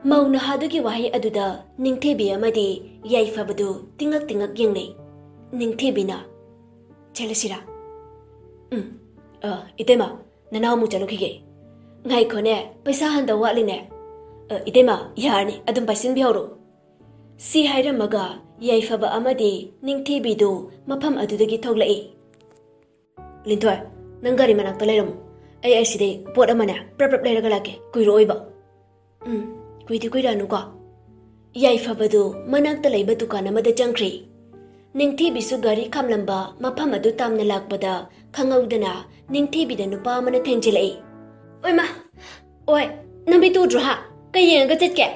ꯃꯧ ꯅꯍꯥꯗꯨꯒꯤ ꯋꯥꯍꯩ ꯑꯗꯨꯗ ꯅꯤꯡꯊꯤꯕꯤ ꯑꯃꯗꯤ ꯌꯥꯏꯐꯕꯗꯨ ꯇꯤꯡꯉꯛ ꯇꯤꯡꯉꯛ ꯌꯦꯡꯅꯩ꯫ ꯅꯤꯡꯊꯤꯕꯤꯅ, "ꯆꯠꯂꯁꯤꯔꯥ?" "ꯎꯝ, ꯑ, ꯏꯇꯩꯃ, ꯅꯅꯥꯎ ꯑꯃꯨꯛ ꯆꯠꯂꯨꯈꯤꯒꯦ꯫" "ꯉꯥꯏꯈꯣꯅꯦ, ꯄꯩꯁꯥ ꯍꯟꯗꯧ ꯋꯥꯠꯂꯤꯅꯦ꯫" "ꯑ, ꯏꯇꯩꯃ, ꯌꯥꯔꯅꯤ, ꯑꯗꯨꯝ ꯄꯥꯏꯁꯤꯟꯕꯤꯍꯧꯔꯣ꯫" ꯁꯤ ꯍꯥꯏꯔꯝꯃꯒ ꯌꯥꯏꯐꯕ ꯑꯃꯗꯤ ꯅꯤꯡꯊꯤꯕꯤꯗꯨ ꯃꯐꯝ ꯑꯗꯨꯗꯒꯤ ꯊꯣꯛꯂꯛꯏ꯫ "ꯂꯤꯟꯊꯣꯏ, ꯅꯪ ꯒꯥꯔꯤ ꯃꯅꯥꯛꯇ ꯂꯩꯔꯝꯃꯨ꯫ ꯑꯩ ꯑꯁꯤꯗꯩ ꯄꯣꯠ ꯑꯃꯅꯦ ꯄ꯭ꯔꯞ ꯄ꯭ꯔꯞ ꯂꯩꯔꯒ ꯂꯥꯛꯀꯦ, ꯀꯨꯏꯔꯛꯑꯣꯏꯕ꯫" "ꯎꯝ, ꯀꯨꯏꯗꯤ ꯀꯨꯏꯔꯛꯑꯅꯨꯀꯣ꯫" ꯌꯥꯏꯐꯕꯗꯨ ꯃꯅꯥꯛꯇ ꯂꯩꯕ ꯗꯨꯀꯥꯟ ꯑꯃꯗ ꯆꯪꯈ꯭ꯔꯤ꯫ ꯅꯤꯡꯊꯤꯕꯤꯁꯨ ꯒꯥꯔꯤ ꯈꯥꯝꯂꯝꯕ ꯃꯐꯝ ꯑꯗꯨ ꯇꯥꯝꯅ ꯂꯥꯛꯄꯗ ꯈꯪꯍꯧꯗꯅ ꯅꯤꯡꯊꯤꯕꯤꯗ ꯅꯨꯄꯥ ꯑꯃꯅ ꯊꯦꯡꯖꯤꯜꯂꯛꯏ꯫ "ꯑꯣꯏꯃ! ꯑꯣꯏ, ꯅꯃꯤꯠꯇꯨ ꯎꯗ꯭ꯔꯣ ꯍꯥ? ꯀꯩ ꯌꯦꯡꯉꯒ ꯆꯠꯀꯦ?"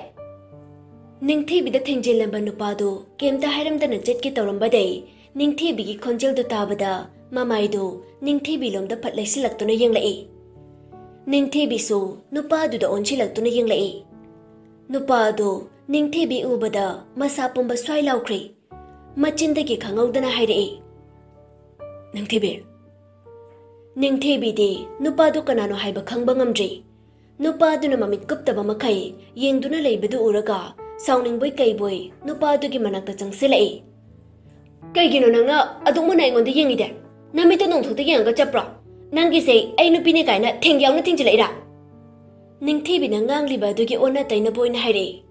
ꯅꯤꯡꯊꯤꯕꯤꯗ ꯊꯦꯡꯖꯤꯜꯂꯝꯕ ꯅꯨꯄꯥꯗꯨ ꯀꯩꯝꯇ ꯍꯥꯏꯔꯝꯗꯅ ꯆꯠꯀꯦ ꯇꯧꯔꯝꯕꯗꯩ ꯅꯤꯡꯊꯤꯕꯤꯒꯤ ꯈꯣꯟꯖꯦꯜꯗꯨ ꯇꯥꯕꯗ ꯃꯃꯥꯏꯗꯨ ꯅꯤꯡꯊꯤꯕꯤꯂꯣꯝꯗ ꯐꯠ ꯂꯩꯁꯤꯜꯂꯛꯇꯨꯅ ꯌꯦꯡꯂꯛꯏ꯫ ꯅꯤꯡꯊꯤꯕꯤꯁꯨ ꯅꯨꯄꯥꯗꯨꯗ ꯑꯣꯟꯁꯤꯜꯂꯛꯇꯨꯅ ꯌꯦꯡꯂꯛꯏ꯫ ꯅꯨꯄꯥ ꯑꯗꯨ ꯅꯤꯡꯊꯤꯕꯤ ꯎꯕꯗ ꯃꯁꯥ ꯄꯨꯝꯕ ꯁ꯭ꯋꯥꯏ ꯂꯥꯎꯈ꯭ꯔꯦ꯫ ꯃꯆꯤꯟꯗꯒꯤ ꯈꯪꯍꯧꯗꯅ ꯍꯥꯏꯔꯛꯏ, "ꯅꯤꯡꯊꯤꯕꯤ꯫" ꯅꯤꯡꯊꯤꯕꯤꯗꯤ ꯅꯨꯄꯥꯗꯨ ꯀꯅꯥꯅꯣ ꯍꯥꯏꯕ ꯈꯪꯕ ꯉꯝꯗ꯭ꯔꯤ꯫ ꯅꯨꯄꯥꯗꯨꯅ ꯃꯃꯤꯠ ꯀꯨꯞꯇꯕ ꯃꯈꯩ ꯌꯦꯡꯗꯨꯅ ꯂꯩꯕꯗꯨ ꯎꯔꯒ ꯁꯥꯎꯅꯤꯡꯕꯣꯏ ꯀꯩꯕꯣꯏ ꯅꯨꯄꯥꯗꯨꯒꯤ ꯃꯅꯥꯛꯇ ꯆꯪꯁꯤꯜꯂꯛꯏ꯫ "ꯀꯩꯒꯤꯅꯣ ꯅꯪꯅ ꯑꯗꯨꯛ ꯃꯨꯟꯅ ꯑꯩꯉꯣꯟꯗ ꯌꯦꯡꯉꯤꯗꯦ? ꯅꯃꯤꯠꯇꯣ ꯅꯣꯡꯊꯛꯇ ꯌꯦꯡꯉꯒ ꯆꯠꯄ꯭ꯔꯣ? ꯅꯪꯒꯤꯁꯦ ꯑꯩ ꯅꯨꯄꯤꯅꯦ ꯀꯥꯏꯅ ꯊꯦꯡ ꯌꯥꯎꯅ ꯊꯤꯡꯖꯤꯜꯂꯛꯏꯔꯥ? ꯅꯤꯡꯊꯤꯕꯤꯅ ꯉꯥꯡꯂꯤꯕ ꯑꯗꯨꯒꯤ ꯑꯣꯟꯅ ꯇꯩꯅꯕ ꯑꯣꯏꯅ ꯍꯥꯏꯔꯛꯏ꯫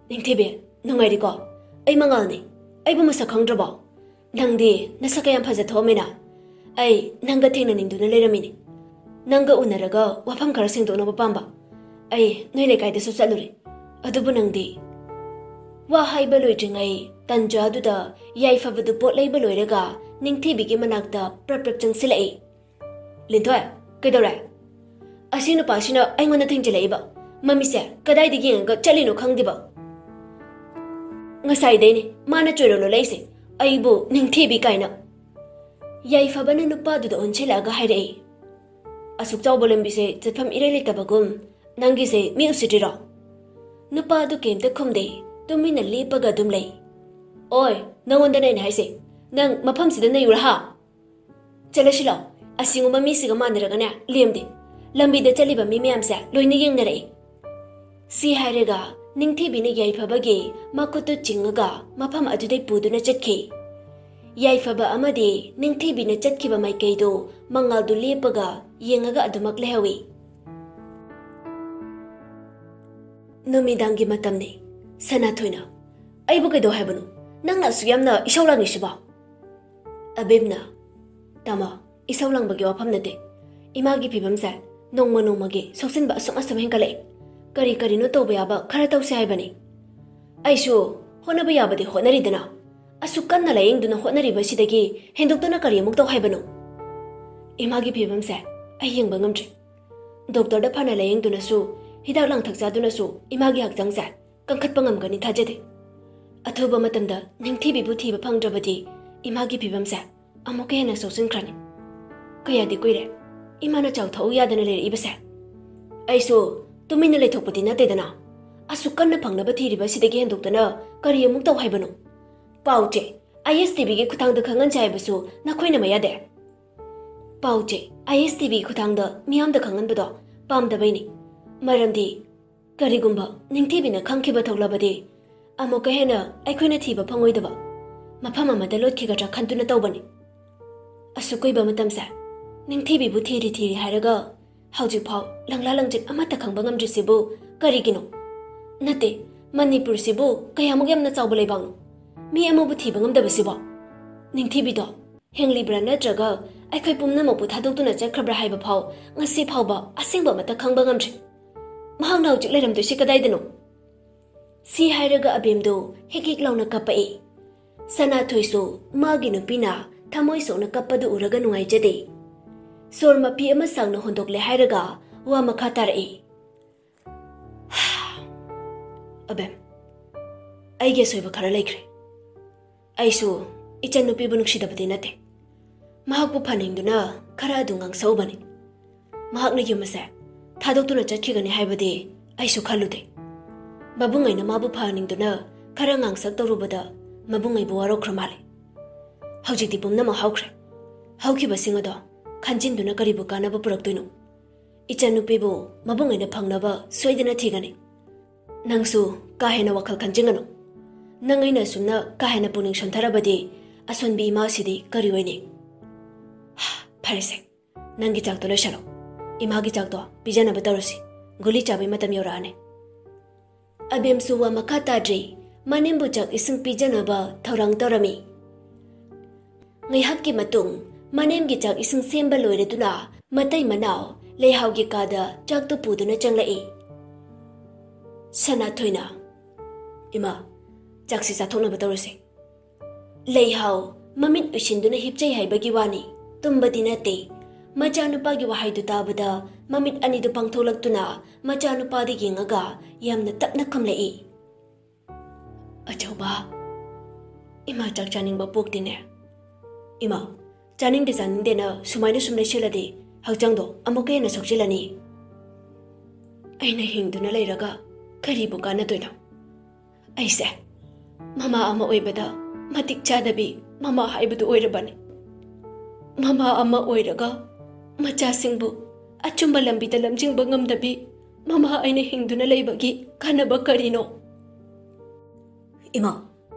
"ꯅꯤꯡꯊꯤꯕꯤ, ꯅꯨꯡꯉꯥꯏꯔꯤꯀꯣ? ꯑꯩ ꯃꯉꯥꯜꯅꯤ꯫ ꯑꯩꯕꯨ ꯃꯁꯛ ꯈꯪꯗ꯭ꯔꯕꯣ? ꯅꯪꯗꯤ ꯅꯁꯛꯀ ꯌꯥꯝ ꯐꯖ ꯊꯣꯛꯑꯝꯃꯦꯅ꯫ ꯑꯩ ꯅꯪꯒ ꯊꯦꯡꯅꯅꯤꯡꯗꯨꯅ ꯂꯩꯔꯝꯃꯤꯅꯤ꯫ ꯅꯪꯒ ꯎꯅꯔꯒ ꯋꯥꯐꯝ ꯈꯔ ꯁꯦꯡꯗꯣꯛꯅꯕ ꯄꯥꯝꯕ꯫ ꯑꯩ ꯅꯣꯏ ꯂꯩꯀꯥꯏꯗꯁꯨ ꯆꯠꯂꯨꯔꯦ꯫ ꯑꯗꯨꯕꯨ ꯅꯪꯗꯤ"꯫ ꯋꯥ ꯍꯥꯏꯕ ꯂꯣꯏꯗ꯭ꯔꯤꯉꯩ ꯇꯟꯖꯥꯗꯨꯗ ꯌꯥꯏꯐꯕꯗꯨ ꯄꯣꯠ ꯂꯩꯕ ꯂꯣꯏꯔꯒ ꯅꯤꯡꯊꯤꯕꯤꯒꯤ ꯃꯅꯥꯛꯇ ꯄ꯭ꯔꯞ ꯄ꯭ꯔꯞ ꯆꯪꯁꯤꯜꯂꯛꯏ꯫ "ꯂꯤꯟꯊꯣꯏ, ꯀꯩꯗꯧꯔꯦ? ꯑꯁꯤ ꯅꯨꯄꯥꯁꯤꯅ ꯑꯩꯉꯣꯟꯗ ꯊꯦꯡꯖꯤꯜꯂꯛꯏꯕ꯫ ꯃꯃꯤꯠꯁꯦ ꯀꯗꯥꯏꯗ ꯌꯦꯡꯉꯒ ꯆꯠꯂꯤꯅꯣ ꯈꯪꯗꯦꯕ꯫ ꯉꯁꯥꯏꯗꯩꯅꯦ ꯃꯥꯅ ꯆꯣꯏꯔꯣꯜ ꯂꯣꯜꯂꯛꯏꯁꯦ, ꯑꯩꯕꯨ ꯅꯤꯡꯊꯤꯕꯤ ꯀꯥꯏꯅ"꯫ ꯌꯥꯏꯐꯕꯅ ꯅꯨꯄꯥꯗꯨꯗ ꯑꯣꯟꯁꯤꯜꯂꯛꯑꯒ ꯍꯥꯏꯔꯛꯏ꯫ "ꯑꯁꯨꯛ ꯆꯥꯎꯕ ꯂꯝꯕꯤꯁꯦ ꯆꯠꯐꯝ ꯏꯔꯩ ꯂꯩꯇꯕꯒꯨꯝ, ꯅꯪꯒꯤꯁꯦ ꯃꯤ ꯎꯁꯤꯠꯇ꯭ꯔꯤꯔꯣ?" ꯅꯨꯄꯥꯗꯨ ꯀꯩꯝꯇ ꯈꯨꯝꯗꯦ, ꯇꯨꯃꯤꯟꯅ ꯂꯦꯞꯄꯒ ꯑꯗꯨꯝ ꯂꯩ꯫ "ꯑꯣꯏ, ꯅꯉꯣꯟꯗꯅꯦ ꯑꯩꯅ ꯍꯥꯏꯁꯦ, ꯅꯪ ꯃꯐꯝꯁꯤꯗ ꯅꯩꯌꯨꯔꯥ ꯍꯥ? ꯆꯠꯂꯁꯤ ꯂꯥꯎ, ꯑꯁꯤꯒꯨꯝꯕ ꯃꯤꯁꯤꯒ ꯃꯥꯟꯅꯔꯒꯅꯦ ꯂꯦꯝꯗꯦ꯫ ꯂꯝꯕꯤꯗ ꯆꯠꯂꯤꯕ ꯃꯤ ꯃꯌꯥꯝꯁꯦ ꯂꯣꯏꯅ ꯌꯦꯡꯅꯔꯛꯏ"꯫ ꯁꯤ ꯍꯥꯏꯔꯒ ꯅꯤꯡꯊꯤꯕꯤꯅ ꯌꯥꯏꯐꯕꯒꯤ ꯃꯈꯨꯠꯇꯨ ꯆꯤꯡꯉꯒ ꯃꯐꯝ ꯑꯗꯨꯗꯩ ꯄꯨꯗꯨꯅ ꯆꯠꯈꯤ꯫ ꯌꯥꯏꯐꯕ ꯑꯃꯗꯤ ꯅꯤꯡꯊꯤꯕꯤꯅ ꯆꯠꯈꯤꯕ ꯃꯥꯏꯀꯩꯗꯨ ꯃꯉꯥꯜꯗꯨ ꯂꯦꯞꯄꯒ ꯌꯦꯡꯉꯒ ꯑꯗꯨꯃꯛ ꯂꯩꯍꯧꯏ꯫ ꯅꯨꯃꯤꯗꯥꯡꯒꯤ ꯃꯇꯝꯅꯤ꯫ ꯁꯅꯥꯊꯣꯏꯅ, "ꯑꯩꯕꯨ ꯀꯩꯗꯧ ꯍꯥꯏꯕꯅꯣ? ꯅꯪꯅ ꯑꯁꯨꯛ ꯌꯥꯝꯅ ꯏꯁꯧ ꯂꯥꯡꯉꯤꯁꯤꯕꯣ?" ꯑꯕꯦꯝꯅ, "ꯇꯥꯃꯣ, ꯏꯁꯧ ꯂꯥꯡꯕꯒꯤ ꯋꯥꯐꯝ ꯅꯠꯇꯦ꯫ ꯏꯃꯥꯒꯤ ꯐꯤꯕꯝꯁꯦ ꯅꯣꯡꯃ ꯅꯣꯡꯃꯒꯤ ꯁꯣꯛꯆꯤꯟꯕ ꯑꯁꯨꯝ ꯑꯁꯨꯝ ꯍꯦꯟꯒꯠꯂꯛꯑꯦ꯫ ꯀꯔꯤ ꯀꯔꯤꯅꯣ ꯇꯧꯕ ꯌꯥꯕ ꯈꯔ ꯇꯧꯁꯦ ꯍꯥꯏꯕꯅꯤ꯫ ꯑꯩꯁꯨ ꯍꯣꯠꯅꯕ ꯌꯥꯕꯗꯤ ꯍꯣꯠꯅꯔꯤꯗꯅ꯫ ꯑꯁꯨꯛ ꯀꯟꯅ ꯂꯥꯌꯦꯡꯗꯨꯅ ꯍꯣꯠꯅꯔꯤꯕꯁꯤꯗꯒꯤ ꯍꯦꯟꯗꯣꯛꯇꯨꯅ ꯀꯔꯤ ꯑꯃꯨꯛ ꯇꯧ ꯍꯥꯏꯕꯅꯣ? ꯏꯃꯥꯒꯤ ꯐꯤꯕꯝꯁꯦ ꯑꯩ ꯌꯦꯡꯕ ꯉꯝꯗ꯭ꯔꯦ꯫ ꯗꯣꯛꯇꯔꯗ ꯐꯅ ꯂꯥꯌꯦꯡꯗꯨꯅꯁꯨ, ꯍꯤꯗꯥꯛ ꯂꯥꯡꯊꯛ ꯆꯥꯗꯨꯅꯁꯨ ꯏꯃꯥꯒꯤ ꯍꯛꯆꯥꯡꯁꯦ ꯀꯟꯈꯠꯄ ꯉꯝꯒꯅꯤ ꯊꯥꯖꯗꯦ꯫ ꯑꯊꯨꯕ ꯃꯇꯝꯗ ꯅꯤꯡꯊꯤꯕꯤꯕꯨ ꯊꯤꯕ ꯐꯪꯗ꯭ꯔꯕꯗꯤ ꯏꯃꯥꯒꯤ ꯐꯤꯕꯝꯁꯦ ꯑꯃꯨꯛꯀ ꯍꯦꯟꯅ ꯁꯣꯛꯆꯤꯟꯈ꯭ꯔꯅꯤ꯫ ꯀꯌꯥꯗꯤ ꯀꯨꯏꯔꯦ ꯏꯃꯥꯅ ꯆꯥꯎ ꯊꯛꯎ ꯌꯥꯗꯅ ꯂꯩꯔꯛꯏꯕꯁꯦ꯫ ꯑꯩꯁꯨ ꯇꯨꯃꯤꯟꯅ ꯂꯩꯊꯣꯛꯄꯗꯤ ꯅꯠꯇꯦꯗꯅ꯫ ꯑꯁꯨꯛ ꯀꯟꯅ ꯐꯪꯅꯕ ꯊꯤꯔꯤꯕꯁꯤꯗꯒꯤ ꯍꯦꯟꯗꯣꯛꯇꯅ ꯀꯔꯤ ꯑꯃꯨꯛ ꯇꯧ ꯍꯥꯏꯕꯅꯣ? ꯄꯥꯎ ꯆꯦ, ꯑꯥꯏ ꯑꯦꯁ ꯇꯤ ꯚꯤꯒꯤ ꯈꯨꯠꯊꯥꯡꯗ ꯈꯪꯍꯟꯁꯦ ꯍꯥꯏꯕꯁꯨ ꯅꯈꯣꯏꯅ ꯃꯌꯥꯗꯦ꯫ ꯄꯥꯎ ꯆꯦ, ꯑꯥꯏ ꯑꯦꯁ ꯇꯤ ꯚꯤꯒꯤ ꯈꯨꯠꯊꯥꯡꯗ ꯃꯤꯌꯥꯝꯗ ꯈꯪꯍꯟꯕꯗꯣ ꯄꯥꯝꯗꯕꯩꯅꯤ꯫ ꯃꯔꯝꯗꯤ ꯀꯔꯤꯒꯨꯝꯕ ꯅꯤꯡꯊꯤꯕꯤꯅ ꯈꯪꯈꯤꯕ ꯊꯣꯛꯂꯕꯗꯤ ꯑꯃꯨꯛꯀ ꯍꯦꯟꯅ ꯑꯩꯈꯣꯏꯅ ꯊꯤꯕ ꯐꯪꯉꯣꯏꯗꯕ ꯃꯐꯝ ꯑꯃꯗ ꯂꯣꯠꯈꯤꯒꯗ꯭ꯔꯥ ꯈꯟꯗꯨꯅ ꯇꯧꯕꯅꯤ꯫ ꯑꯁꯨꯛ ꯀꯨꯏꯕ ꯃꯇꯝꯁꯦ ꯅꯤꯡꯊꯤꯕꯤꯕꯨ ꯊꯤꯔꯤ ꯊꯤꯔꯤ ꯍꯥꯏꯔꯒ ꯍꯧꯖꯤꯛꯐꯥꯎ ꯂꯪꯂꯥ ꯂꯪꯖꯤꯠ ꯑꯃꯠꯇ ꯈꯪꯕ ꯉꯝꯗ꯭ꯔꯤꯁꯤꯕꯨ ꯀꯔꯤꯒꯤꯅꯣ? ꯅꯠꯇꯦ, ꯃꯅꯤꯄꯨꯔꯁꯤꯕꯨ ꯀꯌꯥꯃꯨꯛ ꯌꯥꯝꯅ ꯆꯥꯎꯕ ꯂꯩꯕꯥꯛꯅꯣ? ꯃꯤ ꯑꯃꯕꯨ ꯊꯤꯕ ꯉꯝꯗꯕꯁꯤꯕꯣ? ꯅꯤꯡꯊꯤꯕꯤꯗꯣ ꯍꯤꯡꯂꯤꯕ꯭ꯔꯥ ꯅꯠꯇ꯭ꯔꯒ ꯑꯩꯈꯣꯏ ꯄꯨꯝꯅꯃꯛꯄꯨ ꯊꯥꯗꯣꯛꯇꯨꯅ ꯆꯠꯈ꯭ꯔꯕ꯭ꯔꯥ ꯍꯥꯏꯕ ꯐꯥꯎ ꯉꯁꯤ ꯐꯥꯎꯕ ꯑꯁꯦꯡꯕ ꯑꯃꯠꯇ ꯈꯪꯕ ꯉꯝꯗ꯭ꯔꯤ꯫ ꯃꯍꯥꯛꯅ ꯍꯧꯖꯤꯛ ꯂꯩꯔꯝꯗꯣꯏꯁꯤ ꯀꯗꯥꯏꯗꯅꯣ? ꯁꯤ ꯍꯥꯏꯔꯒ ꯑꯕꯦꯝꯗꯨ ꯍꯤꯛ ꯍꯤꯛ ꯂꯥꯎꯅ ꯀꯞꯄꯛꯏ꯫ ꯁꯅꯥꯊꯣꯏꯁꯨ ꯃꯥꯒꯤ ꯅꯨꯄꯤꯅ ꯊꯃꯣꯏ ꯁꯣꯛꯅ ꯀꯞꯄꯗꯨ ꯎꯔꯒ ꯅꯨꯡꯉꯥꯏꯖꯗꯦ꯫ ꯁꯣꯔ ꯃꯄꯤ ꯑꯃ ꯁꯥꯡꯅ ꯍꯣꯟꯗꯣꯛꯂꯦ ꯍꯥꯏꯔꯒ ꯋꯥ ꯃꯈꯥ ꯇꯥꯔꯛꯏ꯫ ꯑꯕꯦꯝ, ꯑꯩꯒꯤ ꯑꯁꯣꯏꯕ ꯈꯔ ꯂꯩꯈ꯭ꯔꯦ꯫ ꯑꯩꯁꯨ ꯏꯆꯟꯅꯨꯄꯤꯕꯨ ꯅꯨꯡꯁꯤꯗꯕꯗꯤ ꯅꯠꯇꯦ꯫ ꯃꯍꯥꯛꯄꯨ ꯐꯅꯤꯡꯗꯨꯅ ꯈꯔ ꯑꯗꯨ ꯉꯥꯡꯁꯧꯕꯅꯤ꯫ ꯃꯍꯥꯛꯅ ꯌꯨꯝ ꯑꯁꯦ ꯊꯥꯗꯣꯛꯇꯨꯅ ꯆꯠꯈꯤꯒꯅꯤ ꯍꯥꯏꯕꯗꯤ ꯑꯩꯁꯨ ꯈꯜꯂꯨꯗꯦ꯫ ꯃꯕꯨꯡ ꯑꯩꯅ ꯃꯥꯕꯨ ꯐꯍꯟꯅꯤꯡꯗꯨꯅ ꯈꯔ ꯉꯥꯡꯁꯛ ꯇꯧꯔꯨꯕꯗ ꯃꯕꯨꯡ ꯑꯩꯕꯨ ꯋꯥꯔꯧꯈ꯭ꯔ ꯃꯥꯜꯂꯦ꯫ ꯍꯧꯖꯤꯛꯇꯤ ꯄꯨꯝꯅꯃꯛ ꯍꯧꯈ꯭ꯔꯦ꯫ ꯍꯧꯈꯤꯕꯁꯤꯡ ꯑꯗꯣ ꯈꯟꯖꯤꯟꯗꯨꯅ ꯀꯔꯤꯕꯨ ꯀꯥꯟꯅꯕ ꯄꯨꯔꯛꯇꯣꯏꯅꯣ? ꯏꯆꯟꯅꯨꯄꯤꯕꯨ ꯃꯕꯨꯡ ꯑꯩꯅ ꯐꯪꯅꯕ ꯁꯣꯏꯗꯅ ꯊꯤꯒꯅꯤ꯫ ꯅꯪꯁꯨ ꯀꯥ ꯍꯦꯟꯅ ꯋꯥꯈꯜ ꯈꯟꯖꯤꯟꯒꯅꯨ꯫ ꯅꯪ ꯑꯩꯅ ꯑꯁꯨꯝꯅ ꯀꯥ ꯍꯦꯟꯅ ꯄꯨꯛꯅꯤꯡ ꯁꯣꯟꯊꯔꯕꯗꯤ ꯑꯁꯣꯟꯕꯤ ꯏꯃꯥꯁꯤꯗꯤ ꯀꯔꯤ ꯑꯣꯏꯅꯤ? ꯐꯔꯦꯁꯦ, ꯅꯪꯒꯤ ꯆꯥꯛꯇꯣ ꯂꯣꯏꯁꯜꯂꯣ꯫ ꯏꯃꯥꯒꯤ ꯆꯥꯛꯇꯣ ꯄꯤꯖꯅꯕ ꯇꯧꯔꯁꯤ꯫ ꯒꯨꯂꯤ ꯆꯥꯕꯩ ꯃꯇꯝ ꯌꯧꯔꯛꯑꯅꯤ꯫ ꯑꯕꯦꯝꯁꯨ ꯋꯥ ꯃꯈꯥ ꯇꯥꯗ꯭ꯔꯤ꯫ ꯃꯅꯦꯝꯕꯨ ꯆꯥꯛ ꯏꯁꯤꯡ ꯄꯤꯖꯅꯕ ꯊꯧꯔꯥꯡ ꯇꯧꯔꯝꯃꯤ꯫ ꯉꯥꯏꯍꯥꯛꯀꯤ ꯃꯇꯨꯡ ꯃꯅꯦꯝꯒꯤ ꯆꯥꯛ ꯏꯁꯤꯡ ꯁꯦꯝꯕ ꯂꯣꯏꯔꯗꯨꯅ ꯃꯇꯩ ꯃꯅꯥꯎ ꯂꯩꯍꯥꯎꯒꯤ ꯀꯥꯗ ꯆꯥꯛꯇꯨ ꯄꯨꯗꯨꯅ ꯆꯪꯂꯛꯏ꯫ ꯁꯅꯥꯊꯣꯏꯅ, "ꯏꯃꯥ, ꯆꯥꯛꯁꯤ ꯆꯥꯊꯣꯛꯅꯕ ꯇꯧꯔꯁꯤ꯫ ꯂꯩꯍꯥꯎ ꯃꯃꯤꯠ ꯎꯏꯁꯤꯟꯗꯨꯅ ꯍꯤꯞꯆꯩ ꯍꯥꯏꯕꯒꯤ ꯋꯥꯅꯤ, ꯇꯨꯝꯕꯗꯤ ꯅꯠꯇꯦ꯫" ꯃꯆꯥꯅꯨꯄꯥꯒꯤ ꯋꯥꯍꯩꯗꯨ ꯇꯥꯕꯗ ꯃꯃꯤꯠ ꯑꯅꯤꯗꯨ ꯄꯥꯡꯊꯣꯛꯂꯛꯇꯨꯅ ꯃꯆꯥꯅꯨꯄꯥꯗ ꯌꯦꯡꯉꯒ ꯌꯥꯝꯅ ꯇꯞꯅ ꯈꯨꯝꯂꯛꯏ꯫ "ꯑꯆꯧꯕ, ꯏꯃꯥ ꯆꯥꯛ ꯆꯥꯅꯤꯡꯕ ꯄꯣꯛꯇꯦꯅꯦ꯫ ꯏꯃꯥ, ꯆꯥꯅꯤꯡꯗꯦ ꯆꯥꯅꯤꯡꯗꯦꯅ ꯁꯨꯃꯥꯏꯅ ꯁꯨꯝ ꯂꯩꯁꯤꯜꯂꯗꯤ ꯍꯛꯆꯥꯡꯗꯣ ꯑꯃꯨꯛꯀ ꯍꯦꯟꯅ ꯁꯣꯛꯆꯤꯜꯂꯅꯤ꯫ ꯑꯩꯅ ꯍꯤꯡꯗꯨꯅ ꯂꯩꯔꯒ ꯀꯔꯤꯕꯨ ꯀꯥꯟꯅꯗꯣꯏꯅꯣ? ꯑꯩꯁꯦ ꯃꯃꯥ ꯑꯃ ꯑꯣꯏꯕꯗ ꯃꯇꯤꯛ ꯆꯥꯗꯕꯤ ꯃꯃꯥ ꯍꯥꯏꯕꯗꯨ ꯑꯣꯏꯔꯕꯅꯤ꯫ ꯃꯃꯥ ꯑꯃ ꯑꯣꯏꯔꯒ ꯃꯆꯥꯁꯤꯡꯕꯨ ꯑꯆꯨꯝꯕ ꯂꯝꯕꯤꯗ ꯂꯝꯖꯤꯡꯕ ꯉꯝꯗꯕꯤ ꯃꯃꯥ ꯑꯩꯅ ꯍꯤꯡꯗꯨꯅ ꯂꯩꯕꯒꯤ ꯀꯥꯟꯅꯕ ꯀꯔꯤꯅꯣ?" "ꯏꯃꯥ,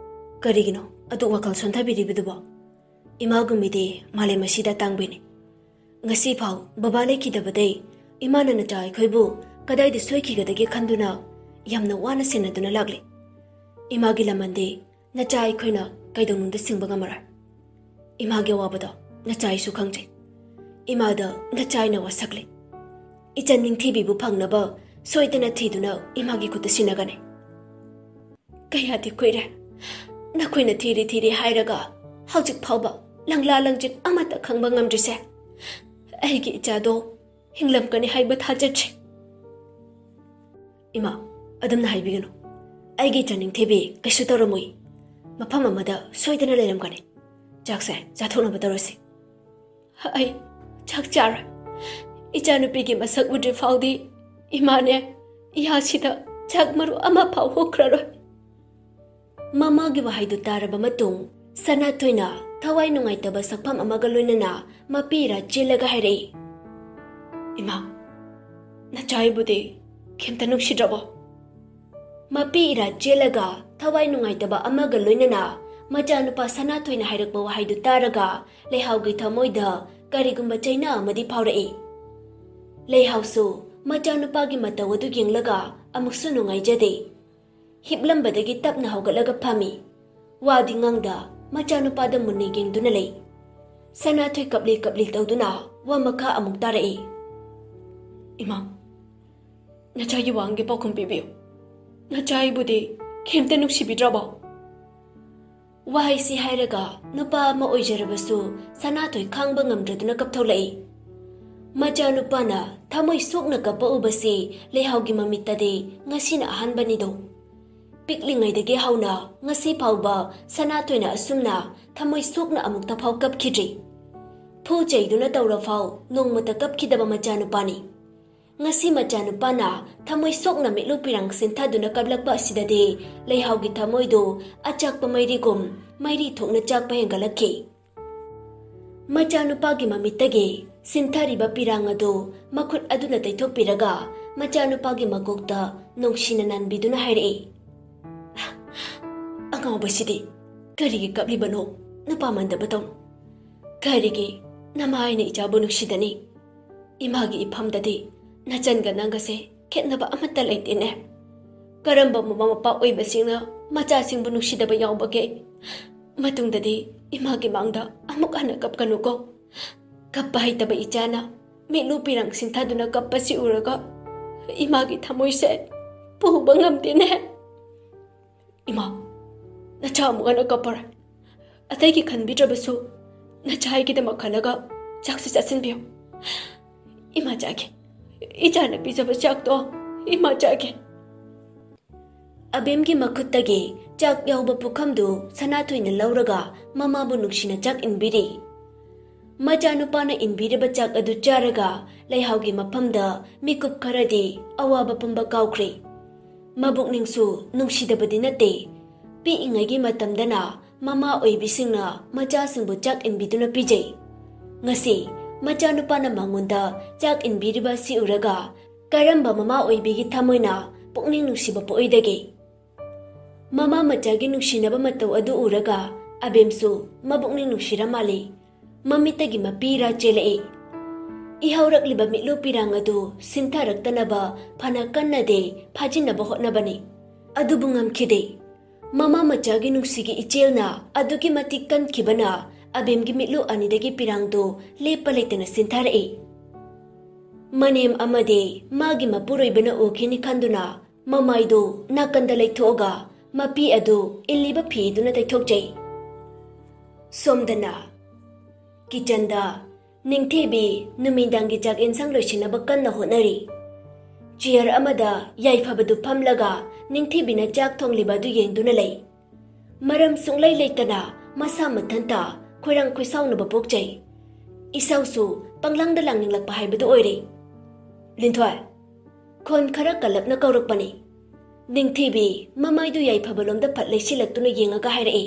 ꯀꯔꯤꯒꯤꯅꯣ ꯑꯗꯨꯛ ꯋꯥꯈꯜ ꯁꯣꯟꯊꯕꯤꯔꯤꯕꯗꯨꯕꯣ? ꯏꯃꯥꯒꯨꯝꯕꯤꯗꯤ ꯃꯥꯂꯦꯝ ꯑꯁꯤꯗ ꯇꯥꯡꯕꯤꯅꯤ꯫ ꯉꯁꯤ ꯐꯥꯎ ꯕꯕꯥ ꯂꯩꯈꯤꯗꯕꯗꯩ ꯏꯃꯥꯅ ꯅꯆꯥ ꯑꯩꯈꯣꯏꯕꯨ ꯀꯗꯥꯏꯗ ꯁꯣꯏꯈꯤꯒꯗꯒꯦ ꯈꯟꯗꯨꯅ ꯌꯥꯝꯅ ꯋꯥꯅ ꯁꯦꯟꯅꯗꯨꯅ ꯂꯥꯛꯂꯤ꯫ ꯏꯃꯥꯒꯤ ꯂꯃꯟꯗꯤ ꯅꯆꯥ ꯑꯩꯈꯣꯏꯅ ꯀꯩꯗꯧꯅꯨꯡꯗ ꯁꯤꯡꯕ ꯉꯝꯃꯔꯣꯏ꯫ ꯏꯃꯥꯒꯤ ꯑꯋꯥꯕꯗꯣ ꯅꯆꯥ ꯑꯩꯁꯨ ꯈꯪꯖꯩ꯫ ꯏꯃꯥꯗ ꯅꯆꯥ ꯑꯩꯅ ꯋꯥꯁꯛꯂꯤ꯫ ꯏꯆꯟ ꯅꯤꯡꯊꯤꯕꯤꯕꯨ ꯐꯪꯅꯕ ꯁꯣꯏꯗꯅ ꯊꯤꯗꯨꯅ ꯏꯃꯥꯒꯤ ꯈꯨꯠꯇ ꯁꯤꯟꯅꯒꯅꯤ꯫ ꯀꯌꯥꯗꯤ ꯀꯨꯏꯔꯦ ꯅꯈꯣꯏꯅ ꯊꯤꯔꯤ ꯊꯤꯔꯤ ꯍꯥꯏꯔꯒ ꯍꯧꯖꯤꯛ ꯐꯥꯎꯕ ꯂꯪꯂꯥ ꯂꯪꯖꯤꯛ ꯑꯃꯠꯇ ꯈꯪꯕ ꯉꯝꯗ꯭ꯔꯤꯁꯦ꯫ ꯑꯩꯒꯤ ꯏꯆꯥꯗꯣ ꯍꯤꯡꯂꯝꯒꯅꯤ ꯍꯥꯏꯕ ꯊꯥꯖꯗ꯭ꯔꯤ꯫ ꯏꯃꯥ, ꯑꯗꯨꯝꯅ ꯍꯥꯏꯕꯤꯒꯅꯨ꯫ ꯑꯩꯒꯤ ꯏꯆꯥ ꯅꯤꯡꯊꯤꯕꯤ ꯀꯩꯁꯨ ꯇꯧꯔꯝꯃꯣꯏ꯫ ꯃꯐꯝ ꯑꯃꯗ ꯁꯣꯏꯗꯅ ꯂꯩꯔꯝꯒꯅꯤ꯫ ꯆꯥꯛꯁꯦ ꯆꯥꯊꯣꯛꯅꯕ ꯇꯧꯔꯁꯤ꯫ ꯑꯩ ꯆꯥꯛ ꯆꯥꯔꯣꯏ꯫ ꯏꯆꯥꯅꯨꯄꯤꯒꯤ ꯃꯁꯛ ꯎꯗ꯭ꯔꯤ ꯐꯥꯎꯗꯤ ꯏꯃꯥꯅꯦ ꯏꯌꯥꯁꯤꯗ ꯆꯥꯛ ꯃꯔꯨ ꯑꯃ ꯐꯥꯎ ꯍꯨꯛꯈ꯭ꯔꯔꯣꯏ꯫ ꯃꯃꯥꯒꯤ ꯋꯥꯍꯩꯗꯨ ꯇꯥꯔꯕ ꯃꯇꯨꯡ ꯁꯅꯥꯊꯣꯏꯅ ꯊꯋꯥꯏ ꯅꯨꯡꯉꯥꯏꯇꯕ ꯁꯛꯐꯝ ꯑꯃꯒ ꯂꯣꯏꯅꯅ ꯃꯄꯤ ꯏꯔꯥ ꯆꯦꯜꯂꯒ ꯍꯥꯏꯔꯛꯏ, "ꯏꯃꯥ, ꯅꯆꯥ ꯑꯩꯕꯨꯗꯤ ꯀꯩꯝꯇ ꯅꯨꯡꯁꯤꯗ꯭ꯔꯕꯣ?" ꯃꯄꯤ ꯏꯔꯥ ꯆꯦꯜꯂꯒ ꯊꯋꯥꯏ ꯅꯨꯡꯉꯥꯏꯇꯕ ꯑꯃꯒ ꯂꯣꯏꯅꯅ ꯃꯆꯥꯅꯨꯄꯥ ꯁꯅꯥꯊꯣꯏꯅ ꯍꯥꯏꯔꯛꯄ ꯋꯥꯍꯩꯗꯨ ꯇꯥꯔꯒ ꯂꯩꯍꯥꯎꯒꯤ ꯊꯃꯣꯏꯗ ꯀꯔꯤꯒꯨꯝꯕ ꯆꯩꯅꯥ ꯑꯃꯗꯤ ꯐꯥꯎꯔꯛꯏ꯫ ꯂꯩꯍꯥꯎꯁꯨ ꯃꯆꯥꯅꯨꯄꯥꯒꯤ ꯃꯇꯧ ꯑꯗꯨ ꯌꯦꯡꯂꯒ ꯑꯃꯨꯛꯁꯨ ꯅꯨꯡꯉꯥꯏꯖꯗꯦ꯫ ꯍꯤꯞꯂꯝꯕꯗꯒꯤ ꯇꯞꯅ ꯍꯧꯒꯠꯂꯒ ꯐꯝꯃꯤ꯫ ꯋꯥꯗꯤ ꯉꯥꯡꯗ ꯃꯆꯥꯅꯨꯄꯥꯗ ꯃꯨꯟꯅ ꯌꯦꯡꯗꯨꯅ ꯂꯩ꯫ ꯁꯅꯥꯊꯣꯏ ꯀꯞꯂꯤ ꯀꯞꯂꯤ ꯇꯧꯗꯨꯅ ꯋꯥ ꯃꯈꯥ ꯑꯃꯨꯛ ꯇꯥꯔꯛꯏ, "ꯏꯃꯥ, ꯅꯆꯥꯒꯤ ꯋꯥꯍꯪꯒꯤ ꯄꯥꯎꯈꯨꯝ ꯄꯤꯕꯤꯌꯨ꯫ ꯅꯆꯥ ꯑꯩꯕꯨꯗꯤ ꯀꯩꯝꯇ ꯅꯨꯡꯁꯤꯕꯤꯗ꯭ꯔꯕꯣ?" ꯋꯥꯍꯩꯁꯤ ꯍꯥꯏꯔꯒ ꯅꯨꯄꯥ ꯑꯃ ꯑꯣꯏꯖꯔꯕꯁꯨ ꯁꯅꯥꯊꯣꯏ ꯈꯥꯡꯕ ꯉꯝꯗ꯭ꯔꯗꯨꯅ ꯀꯞꯊꯣꯛꯂꯛꯏ꯫ ꯃꯆꯥꯅꯨꯄꯥꯅ ꯊꯃꯣꯏ ꯁꯣꯛꯅ ꯀꯞꯄ ꯎꯕꯁꯤ ꯂꯩꯍꯥꯎꯒꯤ ꯃꯃꯤꯠꯇꯗꯤ ꯉꯁꯤꯅ ꯑꯍꯥꯟꯕꯅꯤꯗꯣ꯫ ꯄꯤꯛꯂꯤꯉꯩꯗꯒꯤ ꯍꯧꯅ ꯉꯁꯤ ꯐꯥꯎꯕ ꯁꯅꯥꯊꯣꯏꯅ ꯑꯁꯨꯝꯅ ꯊꯃꯣꯏ ꯁꯣꯛꯅ ꯑꯃꯨꯛꯇ ꯐꯥꯎ ꯀꯞꯈꯤꯗ꯭ꯔꯤ꯫ ꯐꯨ ꯆꯩꯗꯨꯅ ꯇꯧꯔꯐꯥꯎ ꯅꯣꯡꯃꯇ ꯀꯞꯈꯤꯗꯕ ꯃꯆꯥꯅꯨꯄꯥꯅꯤ꯫ ꯉꯁꯤ ꯃꯆꯥꯅꯨꯄꯥꯅ ꯊꯃꯣꯏ ꯁꯣꯛꯅ ꯃꯤꯠꯂꯨ ꯄꯤꯔꯥꯡ ꯁꯤꯟꯊꯗꯨꯅ ꯀꯞꯂꯛꯄ ꯑꯁꯤꯗꯗꯤ ꯂꯩꯍꯥꯎꯒꯤ ꯊꯃꯣꯏꯗꯨ ꯑꯆꯥꯛꯄ ꯃꯩꯔꯤꯒꯨꯝ ꯃꯩꯔꯤ ꯊꯣꯛꯅ ꯆꯥꯛꯄ ꯍꯦꯟꯒꯠꯂꯛꯈꯤ꯫ ꯃꯆꯥꯅꯨꯄꯥꯒꯤ ꯃꯃꯤꯠꯇꯒꯤ ꯁꯤꯟꯊꯔꯤꯕ ꯄꯤꯔꯥꯡ ꯑꯗꯨ ꯃꯈꯨꯠ ꯑꯗꯨꯅ ꯇꯩꯊꯣꯛꯄꯤꯔꯒ ꯃꯆꯥꯅꯨꯄꯥꯒꯤ ꯃꯀꯣꯛꯇ ꯅꯨꯡꯁꯤꯅ ꯅꯥꯟꯕꯤꯗꯨꯅ ꯍꯥꯏꯔꯛꯏ, "ꯑꯉꯥꯎꯕꯁꯤꯗꯤ ꯀꯔꯤꯒꯤ ꯀꯞꯂꯤꯕꯅꯣ? ꯅꯨꯄꯥ ꯃꯥꯟꯗꯕ ꯇꯧꯅꯨ꯫ ꯀꯔꯤꯒꯤ ꯅꯃꯥ ꯑꯩꯅ ꯏꯆꯥꯕꯨ ꯅꯨꯡꯁꯤꯗꯅꯤ꯫ ꯏꯃꯥꯒꯤ ꯏꯐꯝꯗꯗꯤ ꯅꯆꯟꯒ ꯅꯪꯒꯁꯦ ꯈꯦꯠꯅꯕ ꯑꯃꯠꯇ ꯂꯩꯇꯦꯅꯦ꯫ ꯀꯔꯝꯕ ꯃꯃꯥ ꯃꯄꯥ ꯑꯣꯏꯕꯁꯤꯡꯅ ꯃꯆꯥꯁꯤꯡꯕꯨ ꯅꯨꯡꯁꯤꯗꯕ ꯌꯥꯎꯕꯒꯦ? ꯃꯇꯨꯡꯗꯗꯤ ꯏꯃꯥꯒꯤ ꯃꯥꯡꯗ ꯑꯃꯨꯛ ꯍꯟꯅ ꯀꯞꯀꯅꯨꯀꯣ꯫ ꯀꯞꯄ ꯍꯩꯇꯕ ꯏꯆꯥꯅ ꯃꯤꯠꯂꯨ ꯄꯤꯔꯥꯡ ꯁꯤꯟꯊꯗꯨꯅ ꯀꯞꯄꯁꯤ ꯎꯔꯒ ꯏꯃꯥꯒꯤ ꯊꯃꯣꯏꯁꯦ ꯄꯨꯕ ꯉꯝꯗꯦꯅꯦ꯫ ꯏꯃꯥ, ꯅꯆꯥ ꯑꯃꯨꯛ ꯍꯟꯅ ꯀꯞꯄꯔꯣꯏ꯫ ꯑꯇꯩꯒꯤ ꯈꯟꯕꯤꯗ꯭ꯔꯕꯁꯨ ꯅꯆꯥ ꯑꯩꯒꯤꯗꯃꯛ ꯈꯜꯂꯒ ꯆꯥꯛꯁꯤ ꯆꯥꯁꯤꯟꯕꯤꯌꯨ꯫ ꯏꯃꯥ ꯆꯥꯒꯦ꯫ ꯏꯆꯥꯅ ꯄꯤꯖꯕ ꯆꯥꯛꯇꯣ ꯏꯃꯥ ꯆꯥꯒꯦ꯫ ꯑꯕꯦꯝꯒꯤ ꯃꯈꯨꯠꯇꯒꯤ ꯆꯥꯛ ꯌꯥꯎꯕ ꯄꯨꯈꯝꯗꯨ ꯁꯅꯥꯊꯣꯏꯅ ꯂꯧꯔꯒ ꯃꯃꯥꯕꯨ ꯅꯨꯡꯁꯤꯅ ꯆꯥꯛ ꯏꯟꯕꯤꯔꯤ꯫ ꯃꯆꯥꯅꯨꯄꯥꯅ ꯏꯟꯕꯤꯔꯤꯕ ꯆꯥꯛ ꯑꯗꯨ ꯆꯥꯔꯒ ꯂꯩꯍꯥꯎꯒꯤ ꯃꯐꯝꯗ ꯃꯤꯀꯨꯞ ꯈꯔꯗꯤ ꯑꯋꯥꯕ ꯄꯨꯝꯕ ꯀꯥꯎꯈ꯭ꯔꯦ꯫ ꯃꯕꯨꯛꯅꯤꯡꯁꯨ ꯅꯨꯡꯁꯤꯗꯕꯗꯤ ꯅꯠꯇꯦ꯫ ꯄꯤꯛꯏꯉꯩꯒꯤ ꯃꯇꯝꯗꯅ ꯃꯃꯥ ꯑꯣꯏꯕꯤꯁꯤꯡꯅ ꯃꯆꯥꯁꯤꯡꯕꯨ ꯆꯥꯛ ꯏꯟꯕꯤꯗꯨꯅ ꯄꯤꯖꯩ꯫ ꯉꯁꯤ ꯃꯆꯥꯅꯨꯄꯥꯅ ꯃꯉꯣꯟꯗ ꯆꯥꯛ ꯏꯟꯕꯤꯔꯤꯕ ꯑꯁꯤ ꯎꯔꯒ ꯀꯔꯝꯕ ꯃꯃꯥ ꯑꯣꯏꯕꯤꯒꯤ ꯊꯃꯣꯏꯅ ꯄꯨꯛꯅꯤꯡ ꯅꯨꯡꯁꯤꯕ ꯄꯣꯛꯏꯗꯒꯦ? ꯃꯃꯥ ꯃꯆꯥꯒꯤ ꯅꯨꯡꯁꯤꯅꯕ ꯃꯇꯧ ꯑꯗꯨ ꯎꯔꯒ ꯑꯕꯦꯝꯁꯨ ꯃꯕꯨꯛꯅꯤꯡ ꯅꯨꯡꯁꯤꯔ ꯃꯥꯜꯂꯤ꯫ ꯃꯃꯤꯠꯇꯒꯤ ꯃꯄꯤꯔꯥ ꯆꯦꯜꯂꯛꯏ꯫ ꯏꯍꯧꯔꯛꯂꯤꯕ ꯃꯤꯠꯂꯨ ꯄꯤꯔꯥꯡ ꯑꯗꯨ ꯁꯤꯟꯊꯔꯛꯇꯅꯕ ꯐꯅ ꯀꯟꯅꯗꯦ ꯐꯥꯖꯤꯟꯅꯕ ꯍꯣꯠꯅꯕꯅꯤ꯫ ꯑꯗꯨꯕꯨ ꯉꯝꯈꯤꯗꯦ꯫ ꯃꯃꯥ ꯃꯆꯥꯒꯤ ꯅꯨꯡꯁꯤꯒꯤ ꯏꯆꯦꯜꯅ ꯑꯗꯨꯛꯀꯤ ꯃꯇꯤꯛ ꯀꯟꯈꯤꯕꯅ ꯑꯕꯦꯝꯒꯤ ꯃꯤꯠꯂꯨ ꯑꯅꯤꯗꯒꯤ ꯄꯤꯔꯥꯡꯗꯨ ꯂꯦꯞꯄ ꯂꯩꯇꯅ ꯁꯤꯟꯊꯔꯛꯏ꯫ ꯃꯅꯦꯝ ꯑꯃꯗꯤ ꯃꯥꯒꯤ ꯃꯄꯨꯔꯣꯏꯕꯅ ꯎꯈꯤꯅꯤ ꯈꯟꯗꯨꯅ ꯃꯃꯥꯏꯗꯨ ꯅꯥꯀꯟꯗ ꯂꯩꯊꯣꯛꯑꯒ ꯃꯄꯤ ꯑꯗꯨ ꯏꯜꯂꯤꯕ ꯐꯤꯗꯨꯅ ꯇꯩꯊꯣꯛꯆꯩ꯫ ꯁꯣꯝꯗꯅ ꯀꯤꯆꯟꯗ ꯅꯤꯡꯊꯤꯕꯤ ꯅꯨꯃꯤꯗꯥꯡꯒꯤ ꯆꯥꯛ ꯏꯟꯁꯥꯡ ꯂꯣꯏꯁꯤꯟꯅꯕ ꯀꯟꯅ ꯍꯣꯠꯅꯔꯤ꯫ ꯆꯤꯌꯔ ꯑꯃꯗ ꯌꯥꯏꯐꯕꯗꯨ ꯐꯝꯂꯒ ꯅꯤꯡꯊꯤꯕꯤꯅ ꯆꯥꯛ ꯊꯣꯡꯂꯤꯕ ꯑꯗꯨ ꯌꯦꯡꯗꯨꯅ ꯂꯩ꯫ ꯃꯔꯝ ꯁꯨꯡꯂꯩ ꯂꯩꯇꯅ ꯃꯁꯥ ꯃꯊꯟꯇ ꯈꯣꯏꯔꯥꯡ ꯈꯣꯏꯁꯥꯎꯅꯕ ꯄꯣꯛꯆꯩ꯫ ꯏꯁꯧꯁꯨ ꯄꯪꯂꯥꯡꯗ ꯂꯥꯡꯅꯤꯡꯂꯛꯄ ꯍꯥꯏꯕꯗꯨ ꯑꯣꯏꯔꯦ꯫ ꯂꯤꯟꯊꯣꯏ, ꯈꯣꯟ ꯈꯔ ꯀꯜꯂꯞꯅ ꯀꯧꯔꯛꯄꯅꯤ꯫ ꯅꯤꯡꯊꯤꯕꯤ ꯃꯃꯥꯏꯗꯨ ꯌꯥꯏꯐꯕ ꯂꯣꯝꯗ ꯐꯠ ꯂꯩꯁꯤꯜꯂꯛꯇꯨꯅ ꯌꯦꯡꯉꯒ ꯍꯥꯏꯔꯛꯏ,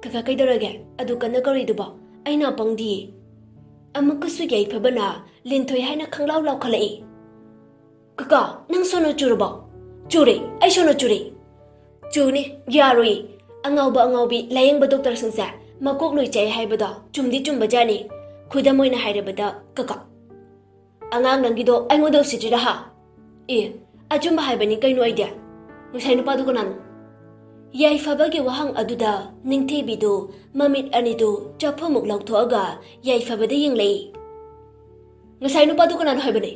"ꯀꯀꯥ, ꯀꯩꯗꯧꯔꯒꯦ? ꯑꯗꯨ ꯀꯟꯅ ꯀꯧꯔꯤꯗꯨꯕꯣ? ꯑꯩ ꯅꯥ ꯄꯪꯗꯤꯌꯦ꯫" ꯑꯃꯨꯛꯀꯁꯨ ꯌꯥꯏꯐꯕꯅ ꯂꯤꯟꯊꯣꯏ ꯍꯥꯏꯅ ꯈꯪꯂꯥꯎ ꯂꯥꯎꯈꯠꯂꯛꯏ꯫ "ꯀꯀꯥ, ꯅꯪ ꯁꯣꯅꯣ ꯆꯨꯔꯕꯣ?" "ꯆꯨꯔꯦ, ꯑꯩ ꯁꯣꯅꯣ ꯆꯨꯔꯦ꯫" "ꯆꯨꯅꯤ, ꯌꯥꯔꯣꯏ꯫ ꯑꯉꯥꯎꯕ ꯑꯉꯥꯎꯕꯤ ꯂꯥꯌꯦꯡꯕ ꯗꯣꯛꯇꯔꯁꯤꯡꯁꯦ ꯃꯀꯣꯛ ꯂꯣꯏ ꯆꯥꯏ ꯍꯥꯏꯕꯗꯣ ꯆꯨꯝꯗꯤ ꯆꯨꯝꯕꯖꯥꯠꯅꯤ꯫ ꯈꯨꯗꯝ ꯑꯣꯏꯅ ꯍꯥꯏꯔꯕꯗ, ꯀꯀꯥ, ꯑꯉꯥꯡ ꯅꯪꯒꯤꯗꯣ ꯑꯩꯉꯣꯟꯗ ꯎꯁꯤꯠꯇ꯭ꯔꯤꯔꯥ ꯍꯥ? ꯑꯦ, ꯑꯆꯨꯝꯕ ꯍꯥꯏꯕꯅꯤ ꯀꯩꯅꯣ ꯑꯩꯗꯤ꯫ ꯉꯁꯥꯏ ꯅꯨꯄꯥꯗꯨ ꯀꯅꯥꯅꯣ? ꯌꯥꯏꯐꯕꯒꯤ ꯋꯥꯍꯪ ꯑꯗꯨꯗ ꯅꯤꯡꯊꯤꯕꯤꯗꯨ ꯃꯃꯤꯠ ꯑꯅꯤꯗꯨ ꯆꯐꯨꯃꯨꯛ ꯂꯥꯎꯊꯣꯛꯑꯒ ꯌꯥꯏꯐꯕꯗ ꯌꯦꯡꯂꯛꯏ꯫ ꯉꯁꯥꯏ ꯅꯨꯄꯥꯗꯨ ꯀꯅꯥꯅꯣ ꯍꯥꯏꯕꯅꯤ?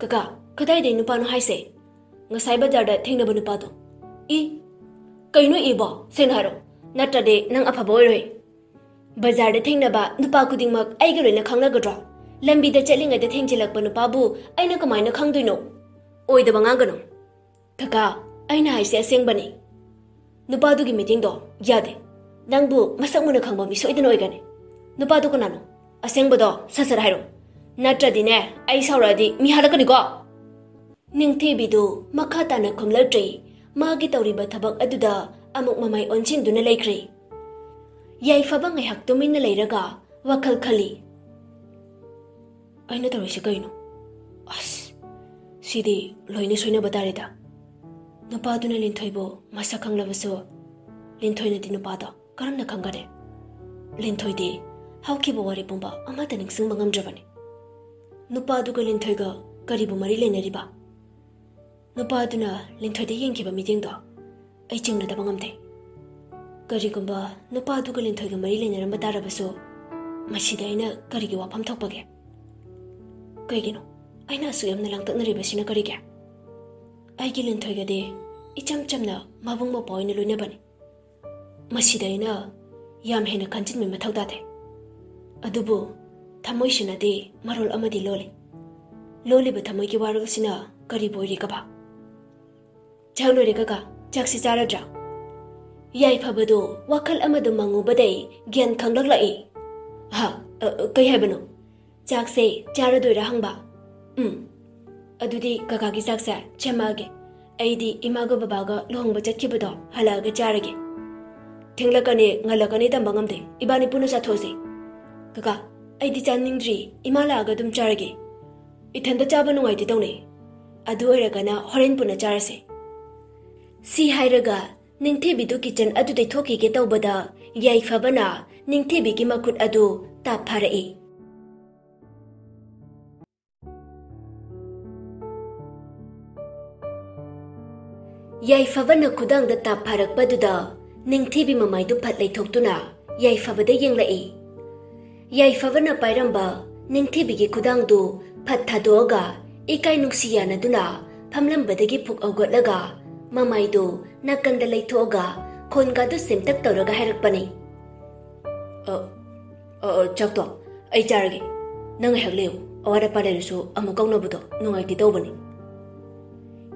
ꯀꯀꯥ, ꯀꯗꯥꯏꯗꯩ ꯅꯨꯄꯥꯅꯣ ꯍꯥꯏꯁꯦ? ꯉꯁꯥꯏ ꯕꯖꯥꯔꯗ ꯊꯦꯡꯅꯕ ꯅꯨꯄꯥꯗꯣ꯫ ꯏ, ꯀꯩꯅꯣ ꯏꯕꯣ? ꯁꯦꯡꯅ ꯍꯥꯏꯔꯣ, ꯅꯠꯇ꯭ꯔꯗꯤ ꯅꯪ ꯑꯐꯕ ꯑꯣꯏꯔꯣꯏ꯫ ꯕꯖꯥꯔꯗ ꯊꯦꯡꯅꯕ ꯅꯨꯄꯥ ꯈꯨꯗꯤꯡꯃꯛ ꯑꯩꯒ ꯂꯣꯏꯅ ꯈꯪꯅꯒꯗ꯭ꯔꯣ? ꯂꯝꯕꯤꯗ ꯆꯠꯂꯤꯉꯩꯗ ꯊꯦꯡꯖꯤꯜꯂꯛꯄ ꯅꯨꯄꯥꯕꯨ ꯑꯩꯅ ꯀꯃꯥꯏꯅ ꯈꯪꯗꯣꯏꯅꯣ? ꯑꯣꯏꯗꯕ ꯉꯥꯡꯒꯅꯨ꯫ ꯀꯀꯥ, ꯑꯩꯅ ꯍꯥꯏꯁꯦ ꯑꯁꯦꯡꯕꯅꯤ꯫ ꯅꯨꯄꯥꯗꯨꯒꯤ ꯃꯤꯠꯌꯦꯡꯗꯣ ꯌꯥꯗꯦ꯫ ꯅꯪꯕꯨ ꯃꯁꯛ ꯃꯨꯟꯅ ꯈꯪꯕ ꯃꯤ ꯁꯣꯏꯗꯅ ꯑꯣꯏꯒꯅꯤ꯫ ꯅꯨꯄꯥꯗꯨ ꯀꯅꯥꯅꯣ? ꯑꯁꯦꯡꯕꯗꯣ ꯁꯠ ꯁꯠ ꯍꯥꯏꯔꯣ꯫ ꯅꯠꯇ꯭ꯔꯗꯤꯅꯦ, ꯑꯩ ꯁꯥꯎꯔꯛꯑꯗꯤ ꯃꯤ ꯍꯥꯠꯂꯛꯀꯅꯤꯀꯣ꯫ ꯅꯤꯡꯊꯤꯕꯤꯗꯨ ꯃꯈꯥ ꯇꯥꯅ ꯈꯨꯝꯂꯛꯇ꯭ꯔꯦ꯫ ꯃꯥꯒꯤ ꯇꯧꯔꯤꯕ ꯊꯕꯛ ꯑꯗꯨꯗ ꯑꯃꯨꯛ ꯃꯃꯥꯏ ꯑꯣꯟꯁꯤꯟꯗꯨꯅ ꯂꯩꯈ꯭ꯔꯦ꯫ ꯌꯥꯏꯐꯕ ꯉꯥꯏꯍꯥꯛ ꯇꯨꯃꯤꯟꯅ ꯂꯩꯔꯒ ꯋꯥꯈꯜ ꯈꯜꯂꯤ꯫ ꯑꯩꯅ ꯇꯧꯔꯤꯁꯤ ꯀꯩꯅꯣ? ꯑꯁ, ꯁꯤꯗꯤ ꯂꯣꯏꯅ ꯁꯣꯏꯅꯕ ꯇꯥꯔꯦꯗ꯫ ꯅꯨꯄꯥꯗꯨꯅ ꯂꯤꯟꯊꯣꯏꯕꯨ ꯃꯁꯛ ꯈꯪꯂꯕꯁꯨ, ꯂꯤꯟꯊꯣꯏꯅꯗꯤ ꯅꯨꯄꯥꯗꯣ ꯀꯔꯝꯅ ꯈꯪꯒꯅꯤ? ꯂꯤꯟꯊꯣꯏꯗꯤ ꯍꯧꯈꯤꯕ ꯋꯥꯔꯤ ꯄꯨꯝꯕ ꯑꯃꯠꯇ ꯅꯤꯡꯁꯤꯡꯕ ꯉꯝꯗ꯭ꯔꯕꯅꯤ꯫ ꯅꯨꯄꯥꯗꯨꯒ ꯂꯤꯟꯊꯣꯏꯒ ꯀꯔꯤꯕꯨ ꯃꯔꯤ ꯂꯩꯅꯔꯤꯕ? ꯅꯨꯄꯥꯗꯨꯅ ꯂꯤꯟꯊꯣꯏꯗ ꯌꯦꯡꯈꯤꯕ ꯃꯤꯠꯌꯦꯡꯗꯣ ꯑꯩ ꯆꯤꯡꯅꯗꯕ ꯉꯝꯗꯦ꯫ ꯀꯔꯤꯒꯨꯝꯕ ꯅꯨꯄꯥꯗꯨꯒ ꯂꯤꯟꯊꯣꯏꯒ ꯃꯔꯤ ꯂꯩꯅꯔꯝꯕ ꯇꯥꯔꯕꯁꯨ, ꯃꯁꯤꯗ ꯑꯩꯅ ꯀꯔꯤꯒꯤ ꯋꯥꯐꯝ ꯊꯣꯛꯄꯒꯦ? ꯀꯩꯒꯤꯅꯣ ꯑꯩꯅ ꯑꯁꯨꯛ ꯌꯥꯝꯅ ꯂꯥꯡꯇꯛꯅꯔꯤꯕꯁꯤꯅ ꯀꯔꯤꯒꯤ? ꯑꯩꯒꯤ ꯂꯤꯟꯊꯣꯏꯒꯗꯤ ꯏꯆꯝ ꯆꯝꯅ ꯃꯕꯨꯡ ꯃꯧꯄ꯭ꯋꯥ ꯑꯣꯏꯅ ꯂꯣꯏꯅꯕꯅꯤ꯫ ꯃꯁꯤꯗ ꯑꯩꯅ ꯌꯥꯝ ꯍꯦꯟꯅ ꯈꯟꯖꯤꯟꯕ ꯃꯊꯧ ꯇꯥꯗꯦ꯫ ꯑꯗꯨꯕꯨ ꯊꯃꯣꯏꯁꯤꯅꯗꯤ ꯃꯔꯣꯜ ꯑꯃꯗꯤ ꯂꯣꯜꯂꯤ꯫ ꯂꯣꯜꯂꯤꯕ ꯊꯃꯣꯏꯒꯤ ꯋꯥꯔꯣꯜꯁꯤꯅ ꯀꯔꯤꯕꯨ ꯑꯣꯏꯔꯤꯒꯕ? ꯆꯥꯛ ꯂꯣꯏꯔꯦ ꯀꯀꯥ, ꯆꯥꯛꯁꯤ ꯆꯥꯔꯗ꯭ꯔꯥ? ꯌꯥꯏꯐꯕꯗꯨ ꯋꯥꯈꯜ ꯑꯃꯗ ꯃꯪꯉꯨꯕꯗꯩ ꯒ꯭ꯌꯥꯟ ꯈꯪꯂꯛꯂꯛꯏ꯫ ꯍꯥ? ꯑ, ꯑ, ꯀꯩ ꯍꯥꯏꯕꯅꯣ? ꯆꯥꯛꯁꯦ ꯆꯥꯔꯗꯣꯏꯔꯥ ꯍꯪꯕ꯫ ꯎꯝ꯫ ꯑꯗꯨꯗꯤ ꯀꯀꯥꯒꯤ ꯆꯥꯛꯁꯦ ꯁꯦꯝꯃꯛꯑꯒꯦ꯫ ꯑꯩꯗꯤ ꯏꯃꯥꯒ ꯕꯕꯥꯒ ꯂꯨꯍꯣꯡꯕ ꯆꯠꯈꯤꯕꯗꯣ ꯍꯜꯂꯛꯑꯒ ꯆꯥꯔꯒꯦ꯫ ꯊꯦꯡꯂꯛꯀꯅꯤ, ꯉꯜꯂꯛꯀꯅꯤ ꯇꯝꯕ ꯉꯝꯗꯦ꯫ ꯏꯕꯥꯅꯤ ꯄꯨꯟꯅ ꯆꯥꯊꯣꯛꯑꯁꯦ꯫ ꯀꯀꯥ, ꯑꯩꯗꯤ ꯆꯥꯅꯤꯡꯗ꯭ꯔꯤ꯫ ꯏꯃꯥ ꯂꯥꯛꯑꯒ ꯑꯗꯨꯝ ꯆꯥꯔꯒꯦ꯫ ꯏꯊꯟꯇ ꯆꯥꯕ ꯅꯨꯡꯉꯥꯏꯇꯦ ꯇꯧꯅꯦ꯫ ꯑꯗꯨ ꯑꯣꯏꯔꯒꯅ ꯍꯣꯔꯦꯟ ꯄꯨꯟꯅ ꯆꯥꯔꯁꯦ꯫ ꯁꯤ ꯍꯥꯏꯔꯒ ꯅꯤꯡꯊꯤꯕꯤꯗꯨ ꯀꯤꯆꯟ ꯑꯗꯨꯗꯩ ꯊꯣꯛꯈꯤꯒꯦ ꯇꯧꯕꯗ, ꯌꯥꯏꯐꯕꯅ ꯅꯤꯡꯊꯤꯕꯤꯒꯤ ꯃꯈꯨꯠ ꯑꯗꯨ ꯇꯥꯞ ꯐꯥꯔꯛꯏ꯫ ꯌꯥꯏꯐꯕꯅ ꯈꯨꯗꯥꯡꯗ ꯇꯥꯞ ꯐꯥꯔꯛꯄꯗꯨꯗ ꯅꯤꯡꯊꯤꯕꯤ ꯃꯃꯥꯏꯗꯨ ꯐꯠ ꯂꯩꯊꯣꯛꯇꯨꯅ ꯌꯥꯏꯐꯕꯗ ꯌꯦꯡꯂꯛꯏ꯫ ꯌꯥꯏꯐꯕꯅ ꯄꯥꯏꯔꯝꯕ ꯅꯤꯡꯊꯤꯕꯤꯒꯤ ꯈꯨꯗꯥꯡꯗꯨ ꯐꯠ ꯊꯥꯗꯣꯛꯑꯒ ꯏꯀꯥꯏ ꯅꯨꯡꯁꯤ ꯌꯥꯅꯗꯨꯅ ꯐꯝꯂꯝꯕꯗꯒꯤ ꯐꯨꯛ ꯍꯧꯒꯠꯂꯒ ꯃꯃꯥꯏꯗꯨ ꯅꯥꯀꯟꯗ ꯂꯩꯊꯣꯛꯑꯒ ꯈꯣꯟꯒꯗꯨ ꯁꯦꯝꯇꯛ ꯇꯧꯔꯒ ꯍꯥꯏꯔꯛꯄꯅꯤ꯫ "ꯑ, ꯑ, ꯑ, ꯆꯥꯛꯇꯣ ꯑꯩ ꯆꯥꯔꯒꯦ꯫ ꯅꯪ ꯉꯥꯏꯍꯥꯛ ꯂꯩꯌꯨ꯫ ꯑꯋꯥꯠ ꯑꯄꯥ ꯂꯩꯔꯁꯨ ꯑꯃꯨꯛ ꯀꯧꯅꯕꯗꯣ ꯅꯨꯡꯉꯥꯏꯇꯦ ꯇꯧꯕꯅꯤ꯫"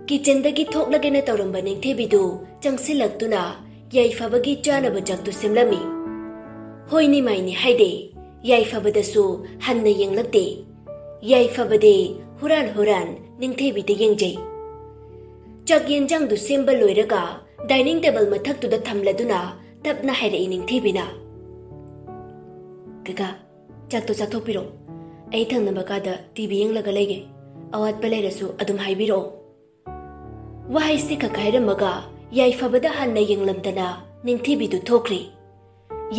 ꯀꯤꯆꯟꯗꯒꯤ ꯊꯣꯛꯂꯒꯦꯅ ꯇꯧꯔꯝꯕ ꯅꯤꯡꯊꯤꯕꯤꯗꯨ ꯆꯪꯁꯤꯜꯂꯛꯇꯨꯅ ꯌꯥꯏꯐꯕꯒꯤ ꯆꯥꯅꯕ ꯆꯥꯛꯇꯨ ꯁꯦꯝꯂꯝꯃꯤ꯫ ꯍꯣꯏꯅꯤ ꯃꯥꯏꯅꯤ ꯍꯥꯏꯗꯦ, ꯌꯥꯏꯐꯕꯗꯁꯨ ꯍꯟꯅ ꯌꯦꯡꯂꯛꯇꯦ꯫ ꯌꯥꯏꯐꯕꯗꯤ ꯍꯨꯔꯥꯟ ꯍꯨꯔꯥꯟ ꯅꯤꯡꯊꯤꯕꯤꯗ ꯌꯦꯡꯖꯩ꯫ ꯆꯥꯛ ꯌꯦꯟꯖꯥꯡꯗꯨ ꯁꯦꯝꯕ ꯂꯣꯏꯔꯒ ꯗꯥꯏꯅꯤꯡ ꯇꯦꯕꯜ ꯃꯊꯛꯇꯨꯗ ꯊꯝꯂꯗꯨꯅ ꯇꯞꯅ ꯍꯥꯏꯔꯛꯏ ꯅꯤꯡꯊꯤꯕꯤꯅ꯫ "ꯀꯀꯥ, ꯆꯥꯛꯇꯣ ꯆꯥꯊꯣꯛꯄꯤꯔꯣ꯫ ꯑꯩ ꯊꯪꯅꯕ ꯀꯥꯗ ꯇꯤ ꯚꯤ ꯌꯦꯡꯂꯒ ꯂꯩꯒꯦ꯫ ꯑꯋꯥꯠꯄ ꯂꯩꯔꯁꯨ ꯑꯗꯨꯝ ꯍꯥꯏꯕꯤꯔꯛꯑꯣ꯫" ꯋꯥꯍꯩꯁꯤ ꯈꯛ ꯍꯥꯏꯔꯝꯃꯒ ꯌꯥꯏꯐꯕꯗ ꯍꯟꯅ ꯌꯦꯡꯂꯝꯗꯅ ꯅꯤꯡꯊꯤꯕꯤꯗꯨ ꯊꯣꯛꯈ꯭ꯔꯤ꯫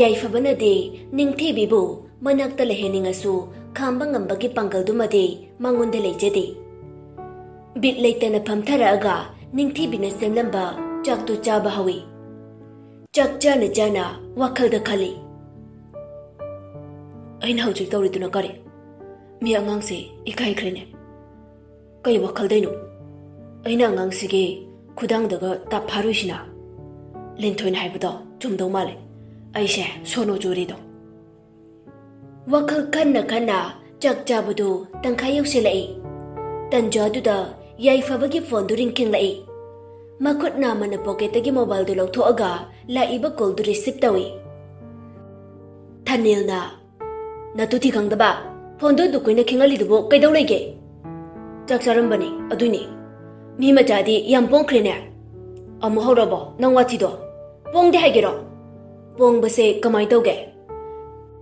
ꯌꯥꯏꯐꯕꯅꯗꯤ ꯅꯤꯡꯊꯤꯕꯤꯕꯨ ꯃꯅꯥꯛꯇ ꯂꯩꯍꯟꯅꯤꯡꯉꯁꯨ ꯈꯥꯝꯕ ꯉꯝꯕꯒꯤ ꯄꯥꯡꯒꯜꯗꯨꯃꯗꯤ ꯃꯉꯣꯟꯗ ꯂꯩꯖꯗꯦ꯫ ꯕꯤꯠ ꯂꯩꯇꯅ ꯐꯝꯊꯔꯛꯑꯒ ꯅꯤꯡꯊꯤꯕꯤꯅ ꯁꯦꯝꯂꯝꯕ ꯆꯥꯛꯇꯨ ꯆꯥꯕ ꯍꯧꯏ꯫ ꯆꯥꯛ ꯆꯥꯅ ꯆꯥꯅ ꯋꯥꯈꯜꯗ ꯈꯜꯂꯤ꯫ "ꯑꯩꯅ ꯍꯧꯖꯤꯛ ꯇꯧꯔꯤꯗꯨꯅ ꯀꯔꯤ? ꯃꯤ ꯑꯉꯥꯡꯁꯦ ꯏꯀꯥꯏꯈ꯭ꯔꯦꯅꯦ꯫ ꯀꯩ ꯋꯥꯈꯜꯗꯩꯅꯣ? ꯑꯩꯅ ꯑꯉꯥꯡꯁꯤꯒꯤ ꯈꯨꯗꯥꯡꯗꯒ ꯇꯥꯞ ꯐꯥꯔꯨꯏꯁꯤꯅ?" ꯂꯤꯟꯊꯣꯏꯅ ꯍꯥꯏꯕꯗꯣ ꯆꯨꯝꯗꯧ ꯃꯥꯜꯂꯦ꯫ ꯑꯩꯁꯦ ꯁꯣꯅꯣ ꯆꯨꯔꯤꯗꯣ꯫ ꯋꯥꯈꯜ ꯈꯟꯅ ꯈꯟꯅ ꯆꯥꯛ ꯆꯥꯕꯗꯨ ꯇꯪꯈꯥꯏ ꯌꯧꯁꯤꯜꯂꯛꯏ꯫ ꯇꯟꯖꯥꯗꯨꯗ ꯌꯥꯏꯐꯕꯒꯤ ꯐꯣꯟꯗꯨ ꯔꯤꯡꯈꯤꯡꯂꯛꯏ꯫ ꯃꯈꯨꯠ ꯅꯥꯝꯃꯅ ꯄꯣꯀꯦꯠꯇꯒꯤ ꯃꯣꯕꯥꯏꯜꯗꯨ ꯂꯧꯊꯣꯛꯑꯒ ꯂꯥꯛꯏꯕ ꯀꯣꯜꯗꯨ ꯔꯤꯁꯤꯞ ꯇꯧꯏ꯫ ꯊꯅꯦꯜꯅ, "ꯅꯇꯨ ꯊꯤ ꯈꯪꯗꯕ, ꯐꯣꯟꯗꯣ ꯑꯗꯨꯛ ꯀꯨꯏꯅ ꯈꯤꯡꯍꯜꯂꯤꯗꯨꯕꯨ ꯀꯩꯗꯧ ꯂꯩꯒꯦ?" "ꯆꯥꯛ ꯆꯥꯔꯝꯕꯅꯤ, ꯑꯗꯨꯏꯅꯤ꯫ ꯃꯤ ꯃꯆꯥꯗꯤ ꯌꯥꯝ ꯄꯣꯡꯈ꯭ꯔꯦꯅꯦ꯫ ꯑꯃꯨꯛ ꯍꯧꯔꯕꯣ ꯅꯪ ꯋꯥꯊꯤꯗꯣ? ꯄꯣꯡꯗꯦ ꯍꯥꯏꯒꯦꯔꯣ? ꯄꯣꯡꯕꯁꯦ ꯀꯃꯥꯏ ꯇꯧꯒꯦ?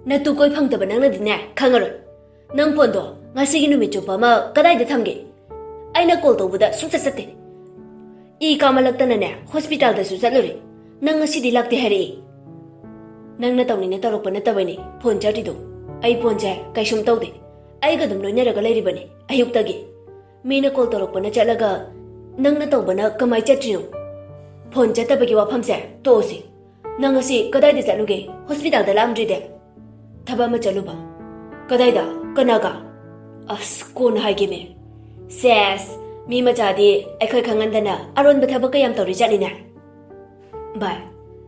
ꯅꯇꯨ ꯀꯣꯏ ꯐꯪꯗꯕ ꯅꯪꯅꯗꯤꯅꯦ ꯈꯪꯉꯔꯣꯏ꯫ ꯅꯪ ꯐꯣꯟꯗꯣ ꯉꯁꯤꯒꯤ ꯅꯨꯃꯤꯠ ꯆꯨꯞꯄ ꯑꯃ ꯀꯗꯥꯏꯗ ꯊꯝꯒꯦ? ꯑꯩꯅ ꯀꯣꯜ ꯇꯧꯕꯗ ꯁꯨꯡꯆꯠ ꯆꯠꯇꯦ꯫ ꯏ ꯀꯥꯃꯜꯂꯛꯇꯅꯅꯦ ꯍꯣꯁꯄꯤꯇꯥꯜꯗꯁꯨ ꯆꯠꯂꯨꯔꯦ꯫ ꯅꯪ ꯉꯁꯤꯗꯤ ꯂꯥꯛꯇꯦ ꯍꯥꯏꯔꯛꯏ꯫ ꯅꯪꯅ ꯇꯧꯅꯤꯡꯅ ꯇꯧꯔꯛꯄ ꯅꯠꯇꯕꯅꯤ ꯐꯣꯟ ꯆꯠꯇ꯭ꯔꯤꯗꯣ꯫ ꯑꯩ ꯐꯣꯟꯁꯦ ꯀꯩꯁꯨꯝ ꯇꯧꯗꯦ꯫ ꯑꯩꯒ ꯑꯗꯨꯝ ꯂꯣꯏꯅꯔꯒ ꯂꯩꯔꯤꯕꯅꯤ ꯑꯌꯨꯛꯇꯒꯤ꯫ ꯃꯤꯅ ꯀꯣꯜ ꯇꯧꯔꯛꯄꯅ ꯆꯠꯂꯒ ꯅꯪꯅ ꯇꯧꯕꯅ ꯀꯃꯥꯏ ꯆꯠꯇ꯭ꯔꯤꯅꯣ? ꯐꯣꯟ ꯆꯠꯇꯕꯒꯤ ꯋꯥꯐꯝꯁꯦ ꯇꯣꯛꯑꯁꯤ꯫ ꯅꯪ ꯉꯁꯤ ꯀꯗꯥꯏꯗ ꯆꯠꯂꯨꯒꯦ? ꯍꯣꯁꯄꯤꯇꯥꯜꯗ ꯂꯥꯛꯑꯝꯗ꯭ꯔꯤꯗꯤ? ꯊꯕꯛ ꯑꯃ ꯆꯠꯂꯨꯕ꯫ ꯀꯗꯥꯏꯗ? ꯀꯅꯥꯒ? ꯑꯁ, ꯀꯣꯟꯅ ꯍꯥꯏꯒꯦꯃꯦ꯫ ꯁꯦꯁ, ꯃꯤ ꯃꯆꯥꯗꯤ ꯑꯩꯈꯣꯏ ꯈꯪꯍꯟꯗꯅ ꯑꯔꯣꯟꯕ ꯊꯕꯛꯀ ꯌꯥꯝ ꯇꯧꯔꯤ ꯆꯠꯂꯤꯅꯦ꯫ ꯚꯥꯏ,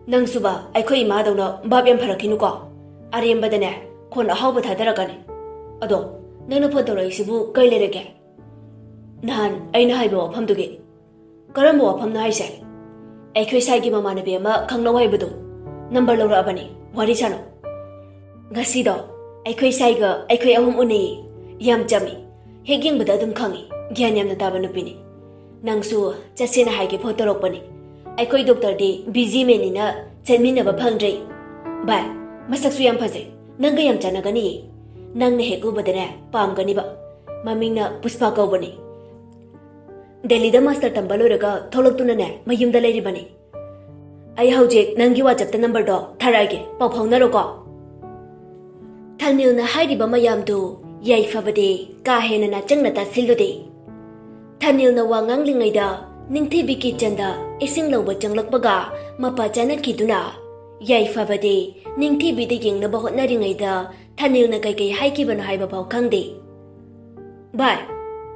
ꯅꯪꯁꯨꯕ ꯑꯩꯈꯣꯏ ꯏꯃꯥꯗꯧꯅ ꯚꯥꯞ ꯌꯥꯝ ꯐꯔꯛꯈꯤꯅꯨꯀꯣ꯫ ꯑꯔꯦꯝꯕꯗꯅꯦ ꯈꯣꯟ ꯑꯍꯥꯎꯕ ꯊꯥꯗꯔꯛꯀꯅꯤ꯫ ꯑꯗꯣ, ꯅꯪꯅ ꯐꯣꯟ ꯇꯧꯔꯛꯏꯁꯤꯕꯨ ꯀꯩ ꯂꯩꯔꯒꯦ? ꯅꯍꯥꯟ ꯑꯩꯅ ꯍꯥꯏꯕ ꯋꯥꯐꯝꯗꯨꯒꯤ꯫ ꯀꯔꯝꯕ ꯋꯥꯐꯝꯅꯣ ꯍꯥꯏꯁꯦ? ꯑꯩꯈꯣꯏ ꯁꯥꯏꯒꯤ ꯃꯃꯥꯟꯅꯕꯤ ꯑꯃ ꯈꯪꯅꯧ ꯍꯥꯏꯕꯗꯣ꯫ ꯅꯝꯕꯔ ꯂꯧꯔꯛꯑꯕꯅꯤ, ꯋꯥꯔꯤ ꯁꯥꯟꯅꯧ꯫ ꯉꯁꯤꯗꯣ ꯑꯩꯈꯣꯏ ꯁꯥꯏꯒ ꯑꯩꯈꯣꯏ ꯑꯍꯨꯝ ꯎꯅꯩꯌꯦ꯫ ꯌꯥꯝ ꯆꯝꯃꯤ꯫ ꯍꯦꯛ ꯌꯦꯡꯕꯗ ꯑꯗꯨꯝ ꯈꯪꯉꯤ, ꯒ꯭ꯌꯥꯟ ꯌꯥꯝꯅ ꯇꯥꯕ ꯅꯨꯄꯤꯅꯤ꯫ ꯅꯪꯁꯨ ꯆꯠꯁꯦꯅ ꯍꯥꯏꯒꯦ ꯐꯣꯟ ꯇꯧꯔꯛꯄꯅꯤ꯫ ꯑꯩꯈꯣꯏ ꯗꯣꯛꯇꯔꯗꯤ ꯕꯤꯖꯤ ꯃꯦꯟꯅꯤꯅ ꯆꯠꯃꯤꯟꯅꯕ ꯐꯪꯗ꯭ꯔꯦ꯫ ꯚꯥꯏ, ꯃꯁꯛꯁꯨ ꯌꯥꯝ ꯐꯖꯩ, ꯅꯪꯒ ꯌꯥꯝ ꯆꯥꯟꯅꯒꯅꯤꯌꯦ꯫ ꯅꯪꯅ ꯍꯦꯛ ꯎꯕꯗꯅꯦ ꯄꯥꯝꯒꯅꯤꯕ꯫ ꯃꯃꯤꯡꯅ ꯄꯨꯁꯄꯥ ꯀꯧꯕꯅꯤ꯫ ꯗꯦꯜꯂꯤꯗ ꯃꯥꯁꯇꯔ ꯇꯝꯕ ꯂꯣꯏꯔꯒ ꯊꯣꯛꯂꯛꯇꯨꯅꯅꯦ ꯃꯌꯨꯝꯗ ꯂꯩꯔꯤꯕꯅꯤ꯫ ꯑꯩ ꯍꯧꯖꯤꯛ ꯅꯪꯒꯤ WhatsAppꯇ ꯅꯝꯕꯔꯗꯣ ꯊꯥꯔꯛꯑꯒꯦ, ꯄꯥꯎ ꯐꯥꯎꯅꯔꯣꯀꯣ꯫ ꯊꯅꯤꯜꯅ ꯍꯥꯏꯔꯤꯕ ꯃꯌꯥꯝꯗꯨ ꯌꯥꯏꯐꯕꯗꯤ ꯀꯥ ꯍꯦꯟꯅ ꯅꯥꯆꯪꯅ ꯇꯥꯁꯤꯜꯂꯨꯗꯦ꯫ ꯊꯅꯤꯜꯅ ꯋꯥ ꯉꯥꯡꯂꯤꯉꯩꯗ ꯅꯤꯡꯊꯤꯕꯤ ꯀꯤꯠꯆꯟꯗ ꯏꯁꯤꯡ ꯂꯧꯕ ꯆꯪꯂꯛꯄꯒ ꯃꯄꯥ ꯆꯥꯅꯈꯤꯗꯨꯅ, ꯌꯥꯏꯐꯕꯗꯤ ꯅꯤꯡꯊꯤꯕꯤꯗ ꯌꯦꯡꯅꯕ ꯍꯣꯠꯅꯔꯤꯉꯩꯗ ꯊꯅꯤꯜꯅ ꯀꯩꯀꯩ ꯍꯥꯏꯈꯤꯕꯅꯣ ꯍꯥꯏꯕ ꯐꯥꯎ ꯈꯪꯗꯦ꯫ ꯚꯥꯏ,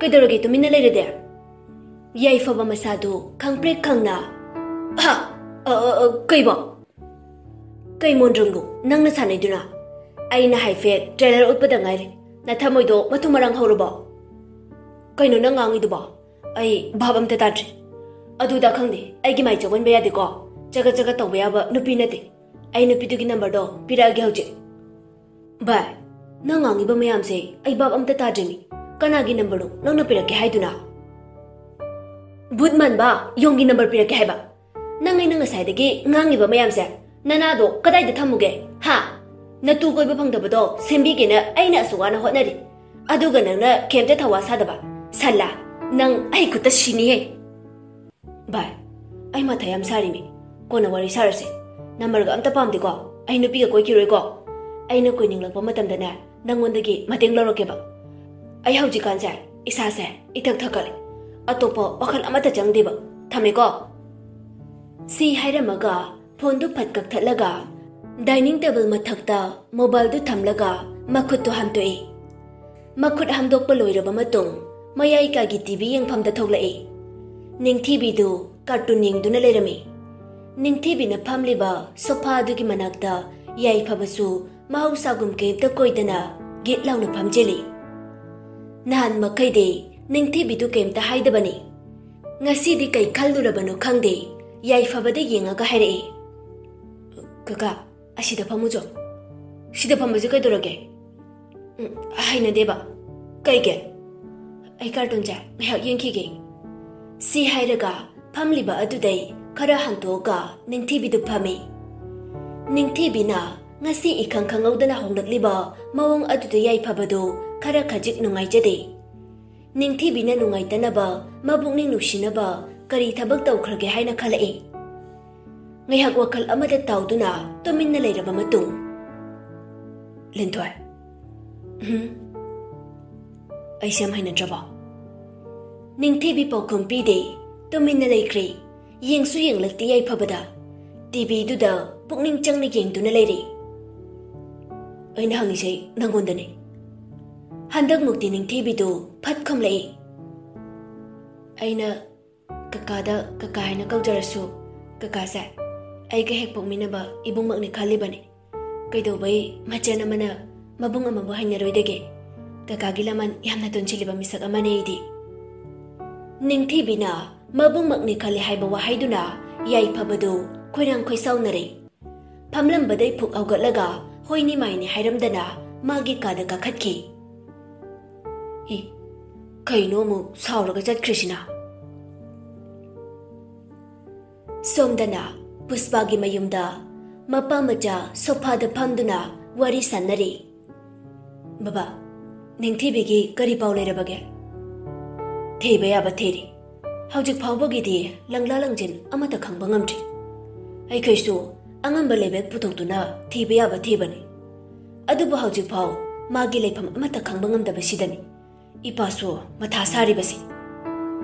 ꯀꯩꯗꯧꯔꯒꯦ ꯇꯨꯃꯤꯟꯅ ꯂꯩꯔꯗꯤ? ꯌꯥꯏꯐꯕ ꯃꯁꯥꯗꯨ ꯈꯪꯄ꯭ꯔꯦꯛ ꯈꯪꯅ, "ꯍꯥ? ꯑ, ꯑ, ꯑ, ꯀꯩꯕꯣ? ꯀꯩ ꯃꯣꯟꯗ꯭ꯔꯪꯅꯣ ꯅꯪꯅ ꯁꯥꯟꯅꯩꯗꯨꯅ? ꯑꯩꯅ ꯍꯥꯏꯐꯦꯠ trailer ꯎꯠꯄꯗ ꯉꯥꯏꯔꯤ꯫ ꯅꯊꯃꯣꯏꯗꯣ ꯃꯊꯨꯝ ꯃꯔꯥꯡ ꯍꯧꯔꯕꯣ? ꯀꯩꯅꯣ ꯅꯪ ꯉꯥꯡꯉꯤꯗꯨꯕꯣ? ꯑꯩ ꯚꯥꯞ ꯑꯝꯇ ꯇꯥꯗ꯭ꯔꯦ꯫ ꯑꯗꯨꯗ ꯈꯪꯗꯦ, ꯑꯩꯒꯤ ꯃꯥꯏ ꯆꯒꯟꯕ ꯌꯥꯗꯦꯀꯣ꯫ ꯆꯒꯠ ꯆꯒꯠ ꯇꯧꯕ ꯌꯥꯕ ꯅꯨꯄꯤ ꯅꯠꯇꯦ꯫ ꯑꯩ ꯅꯨꯄꯤꯗꯨꯒꯤ ꯅꯝꯕꯔꯗꯣ ꯄꯤꯔꯛꯑꯒꯦ ꯍꯧꯖꯤꯛ꯫ ꯚꯥꯏ, ꯅꯪ ꯉꯥꯡꯉꯤꯕ ꯃꯌꯥꯝꯁꯦ ꯑꯩ ꯚꯥꯞ ꯑꯝꯇ ꯇꯥꯗ꯭ꯔꯤꯅꯤ꯫ ꯀꯅꯥꯒꯤ ꯅꯝꯕꯔꯅꯣ ꯅꯪꯅ ꯄꯤꯔꯛꯀꯦ ꯍꯥꯏꯗꯨꯅ? ꯚꯨꯠ ꯃꯥꯟꯕ, ꯌꯣꯡꯒꯤ ꯅꯝꯕꯔ ꯄꯤꯔꯛꯀꯦ ꯍꯥꯏꯕ? ꯅꯪ ꯑꯩꯅ ꯉꯁꯥꯏꯗꯒꯤ ꯉꯥꯡꯉꯤꯕ ꯃꯌꯥꯝꯁꯦ ꯅꯅꯥꯗꯣ ꯀꯗꯥꯏꯗ ꯊꯝꯃꯨꯒꯦ? ꯍꯥ? ꯅꯇꯨ ꯀꯣꯏꯕ ꯐꯪꯗꯕꯗꯣ ꯁꯦꯝꯕꯤꯒꯦꯅ ꯑꯩꯅ ꯑꯁꯨꯛ ꯋꯥꯅ ꯍꯣꯠꯅꯔꯤ, ꯑꯗꯨꯒ ꯅꯪꯅ ꯀꯩꯝꯇ ꯊꯧꯋꯥ ꯁꯥꯗꯕ꯫ ꯁꯜꯂꯥ, ꯅꯪ ꯑꯩ ꯈꯨꯠꯇ ꯁꯤꯅꯤꯍꯦ꯫ ꯚꯥꯏ, ꯑꯩ ꯃꯊꯥ ꯌꯥꯝ ꯁꯥꯔꯤꯃꯤ꯫ ꯀꯣꯟꯅ ꯋꯥꯔꯤ ꯁꯥꯔꯁꯦ꯫ ꯅꯝꯕꯔꯒ ꯑꯝꯇ ꯄꯥꯝꯗꯦꯀꯣ꯫ ꯑꯩ ꯅꯨꯄꯤꯒ ꯀꯣꯏꯈꯤꯔꯣꯏꯀꯣ꯫ ꯑꯩꯅ ꯀꯣꯏꯅꯤꯡꯂꯛꯄ ꯃꯇꯝꯗꯅꯦ, ꯅꯪꯉꯣꯟꯗꯒꯤ ꯃꯇꯦꯡ ꯂꯧꯔꯛꯀꯦꯕ꯫ ꯑꯩ ꯍꯧꯖꯤꯛꯀꯥꯟꯁꯦ ꯏꯁꯥꯁꯦ ꯏꯊꯛ ꯊꯛꯀꯠꯂꯦ꯫ ꯑꯇꯣꯞꯄ ꯋꯥꯈꯜ ꯑꯃꯠꯇ ꯆꯪꯗꯦꯕ꯫ ꯊꯝꯃꯦꯀꯣ꯫ ꯁꯤ ꯍꯥꯏꯔꯝꯃꯒ ꯐꯣꯟꯗꯨ ꯐꯠ ꯀꯛꯊꯠꯂꯒ ꯗꯥꯏꯅꯤꯡ ꯇꯦꯕꯜ ꯃꯊꯛꯇ ꯃꯣꯕꯥꯏꯜꯗꯨ ꯊꯝꯂꯒ ꯃꯈꯨꯠꯇꯨ ꯍꯥꯝꯗꯣꯛꯏ꯫ ꯃꯈꯨꯠ ꯍꯥꯝꯗꯣꯛꯄ ꯂꯣꯏꯔꯕ ꯃꯇꯨꯡ ꯃꯌꯥꯏ ꯀꯥꯒꯤ ꯇꯤꯚꯤ ꯌꯦꯡꯐꯝꯗ ꯊꯣꯛꯂꯛꯏ꯫ ꯅꯤꯡꯊꯤꯕꯤꯗꯨ ꯀꯥꯔꯇꯨꯟ ꯌꯦꯡꯗꯨꯅ ꯂꯩꯔꯝꯃꯤ꯫ ꯅꯤꯡꯊꯤꯕꯤꯅ ꯐꯝꯂꯤꯕ ꯁꯣꯐꯥ ꯑꯗꯨꯒꯤ ꯃꯅꯥꯛꯇ ꯌꯥꯏꯐꯕꯁꯨ ꯃꯍꯧꯁꯥꯒꯨꯝ ꯀꯩꯝꯇ ꯀꯣꯏꯗꯅ ꯒꯤꯠ ꯂꯥꯎꯅ ꯐꯝꯖꯤꯜꯂꯤ꯫ ꯅꯍꯥꯟ ꯃꯈꯩꯗꯤ ꯅꯤꯡꯊꯤꯕꯤꯗꯨ ꯀꯩꯝꯇ ꯍꯥꯏꯗꯕꯅꯤ꯫ ꯉꯁꯤꯗꯤ ꯀꯩ ꯈꯜꯂꯨꯔꯕꯅꯣ ꯈꯪꯗꯦ, ꯌꯥꯏꯐꯕꯗ ꯌꯦꯡꯉꯒ ꯍꯥꯏꯔꯛꯏ, "ꯀꯀꯥ, ꯑꯁꯤꯗ ꯐꯝꯃꯨꯆꯣ꯫ ꯁꯤꯗ ꯐꯝꯕꯁꯦ ꯀꯩꯗꯧꯔꯒꯦ?" "ꯎꯝ, ꯍꯩꯅꯗꯦꯕ꯫" "ꯀꯩꯒꯤ?" "ꯑꯩ ꯀꯥꯔꯇꯨꯟꯁꯦ ꯉꯥꯏꯍꯥꯛ ꯌꯦꯡꯈꯤꯒꯦ꯫" ꯁꯤ ꯍꯥꯏꯔꯒ ꯐꯝꯂꯤꯕ ꯑꯗꯨꯗꯩ ꯈꯔ ꯍꯟꯇꯣꯛꯑꯒ ꯅꯤꯡꯊꯤꯕꯤꯗꯨ ꯐꯝꯃꯤ꯫ ꯅꯤꯡꯊꯤꯕꯤꯅ ꯉꯁꯤ ꯏꯈꯪ ꯈꯪꯍꯧꯗꯅ ꯍꯣꯡꯂꯛꯂꯤꯕ ꯃꯑꯣꯡ ꯑꯗꯨꯗ ꯌꯥꯏꯐꯕꯗꯨ ꯈꯔ ꯈꯖꯤꯛ ꯅꯨꯡꯉꯥꯏꯖꯗꯦ꯫ ꯅꯤꯡꯊꯤꯕꯤꯅ ꯅꯨꯡꯉꯥꯏꯇꯅꯕ, ꯃꯕꯨꯛꯅꯤꯡ ꯅꯨꯡꯁꯤꯅꯕ ꯀꯔꯤ ꯊꯕꯛ ꯇꯧꯈ꯭ꯔꯒꯦ ꯍꯥꯏꯅ ꯈꯜꯂꯛꯏ꯫ ꯉꯥꯏꯍꯥꯛ ꯋꯥꯈꯜ ꯑꯃꯗ ꯇꯥꯎꯗꯨꯅ ꯇꯨꯃꯤꯟꯅ ꯂꯩꯔꯕ ꯃꯇꯨꯡ, "ꯂꯤꯟꯊꯣꯏ꯫" "ꯎꯝ?" "ꯑꯩꯁꯦ ꯌꯥꯝ ꯍꯩꯅꯗ꯭ꯔꯕꯣ?" ꯅꯤꯡꯊꯤꯕꯤ ꯄꯥꯎꯈꯨꯝ ꯄꯤꯗꯦ, ꯇꯨꯃꯤꯟꯅ ꯂꯩꯈ꯭ꯔꯦ꯫ ꯌꯦꯡꯁꯨ ꯌꯦꯡꯂꯛꯇꯦ ꯌꯥꯏꯐꯕꯗ꯫ ꯇꯤꯚꯤꯗꯨꯗ ꯄꯨꯛꯅꯤꯡ ꯆꯪꯅ ꯌꯦꯡꯗꯨꯅ ꯂꯩꯔꯤ꯫ "ꯑꯩꯅ ꯍꯪꯉꯤꯁꯦ ꯅꯪꯉꯣꯟꯗꯅꯦ꯫" ꯍꯟꯗꯛꯃꯨꯛꯇꯤ ꯅꯤꯡꯊꯤꯕꯤꯗꯨ ꯐꯠ ꯈꯨꯝꯂꯛꯏ꯫ "ꯑꯩꯅ ꯀꯀꯥꯗ ꯀꯀꯥ ꯍꯥꯏꯅ ꯀꯧꯖꯔꯁꯨ, ꯀꯀꯥꯁꯦ ꯑꯩꯒ ꯍꯦꯛ ꯄꯣꯛꯃꯤꯟꯅꯕ ꯏꯕꯨꯡꯃꯛꯅꯤ ꯈꯜꯂꯤꯕꯅꯤ꯫ ꯀꯩꯗꯧꯕꯩ ꯃꯆꯟ ꯑꯃꯅ ꯃꯕꯨꯡ ꯑꯃꯕꯨ ꯍꯩꯅꯔꯣꯏꯗꯒꯦ? ꯀꯀꯥꯒꯤ ꯂꯃꯟ ꯌꯥꯝꯅ ꯇꯣꯟꯁꯤꯜꯂꯤꯕ ꯃꯤꯁꯛ ꯑꯃꯅꯤ ꯑꯩꯗꯤ꯫" ꯅꯤꯡꯊꯤꯕꯤꯅ ꯃꯕꯨꯡꯃꯛꯅꯤ ꯈꯜꯂꯤ ꯍꯥꯏꯕ ꯋꯥꯍꯩꯗꯨꯅ ꯌꯥꯏꯐꯕꯗꯨ ꯈꯣꯏꯔꯥꯡ ꯈꯣꯏꯁꯥꯎꯅꯔꯦ꯫ ꯐꯝꯂꯝꯕꯗꯩ ꯐꯨꯛ ꯍꯧꯒꯠꯂꯒ ꯍꯣꯏꯅꯤ ꯃꯥꯏꯅꯤ ꯍꯥꯏꯔꯝꯗꯅ ꯃꯥꯒꯤ ꯀꯥꯗ ꯀꯥꯈꯠꯈꯤ꯫ ꯏ, ꯀꯩꯅꯣ ꯑꯃꯨꯛ ꯁꯥꯎꯔꯒ ꯆꯠꯈ꯭ꯔꯤꯁꯤꯅ? ꯁꯣꯝꯗꯅ ꯄꯨꯁꯄꯥꯒꯤ ꯃꯌꯨꯝꯗ ꯃꯄꯥ ꯃꯆꯥ ꯁꯣꯐꯥꯗ ꯐꯝꯗꯨꯅ ꯋꯥꯔꯤ ꯁꯥꯟꯅꯔꯤ꯫ "ꯕꯕꯥ, ꯅꯤꯡꯊꯤꯕꯤꯒꯤ ꯀꯔꯤ ꯄꯥꯎ ꯂꯩꯔꯕꯒꯦ?" "ꯊꯤꯕ ꯌꯥꯕ ꯊꯤꯔꯤ꯫ ꯍꯧꯖꯤꯛ ꯐꯥꯎꯕꯒꯤꯗꯤ ꯂꯪꯂꯥ ꯂꯪꯖꯤꯟ ꯑꯃꯠꯇ ꯈꯪꯕ ꯉꯝꯗ꯭ꯔꯤ꯫ ꯑꯩꯈꯣꯏꯁꯨ ꯑꯉꯝꯕ ꯂꯩꯕꯦꯛ ꯄꯨꯊꯣꯛꯇꯨꯅ ꯊꯤꯕ ꯌꯥꯕ ꯊꯤꯕꯅꯤ꯫ ꯑꯗꯨꯕꯨ ꯍꯧꯖꯤꯛꯐꯥꯎ ꯃꯥꯒꯤ ꯂꯩꯐꯝ ꯑꯃꯠꯇ ꯈꯪꯕ ꯉꯝꯗꯕꯁꯤꯗꯅꯤ ꯏꯄꯥꯁꯨ ꯃꯊꯥ ꯁꯥꯔꯤꯕꯁꯤ꯫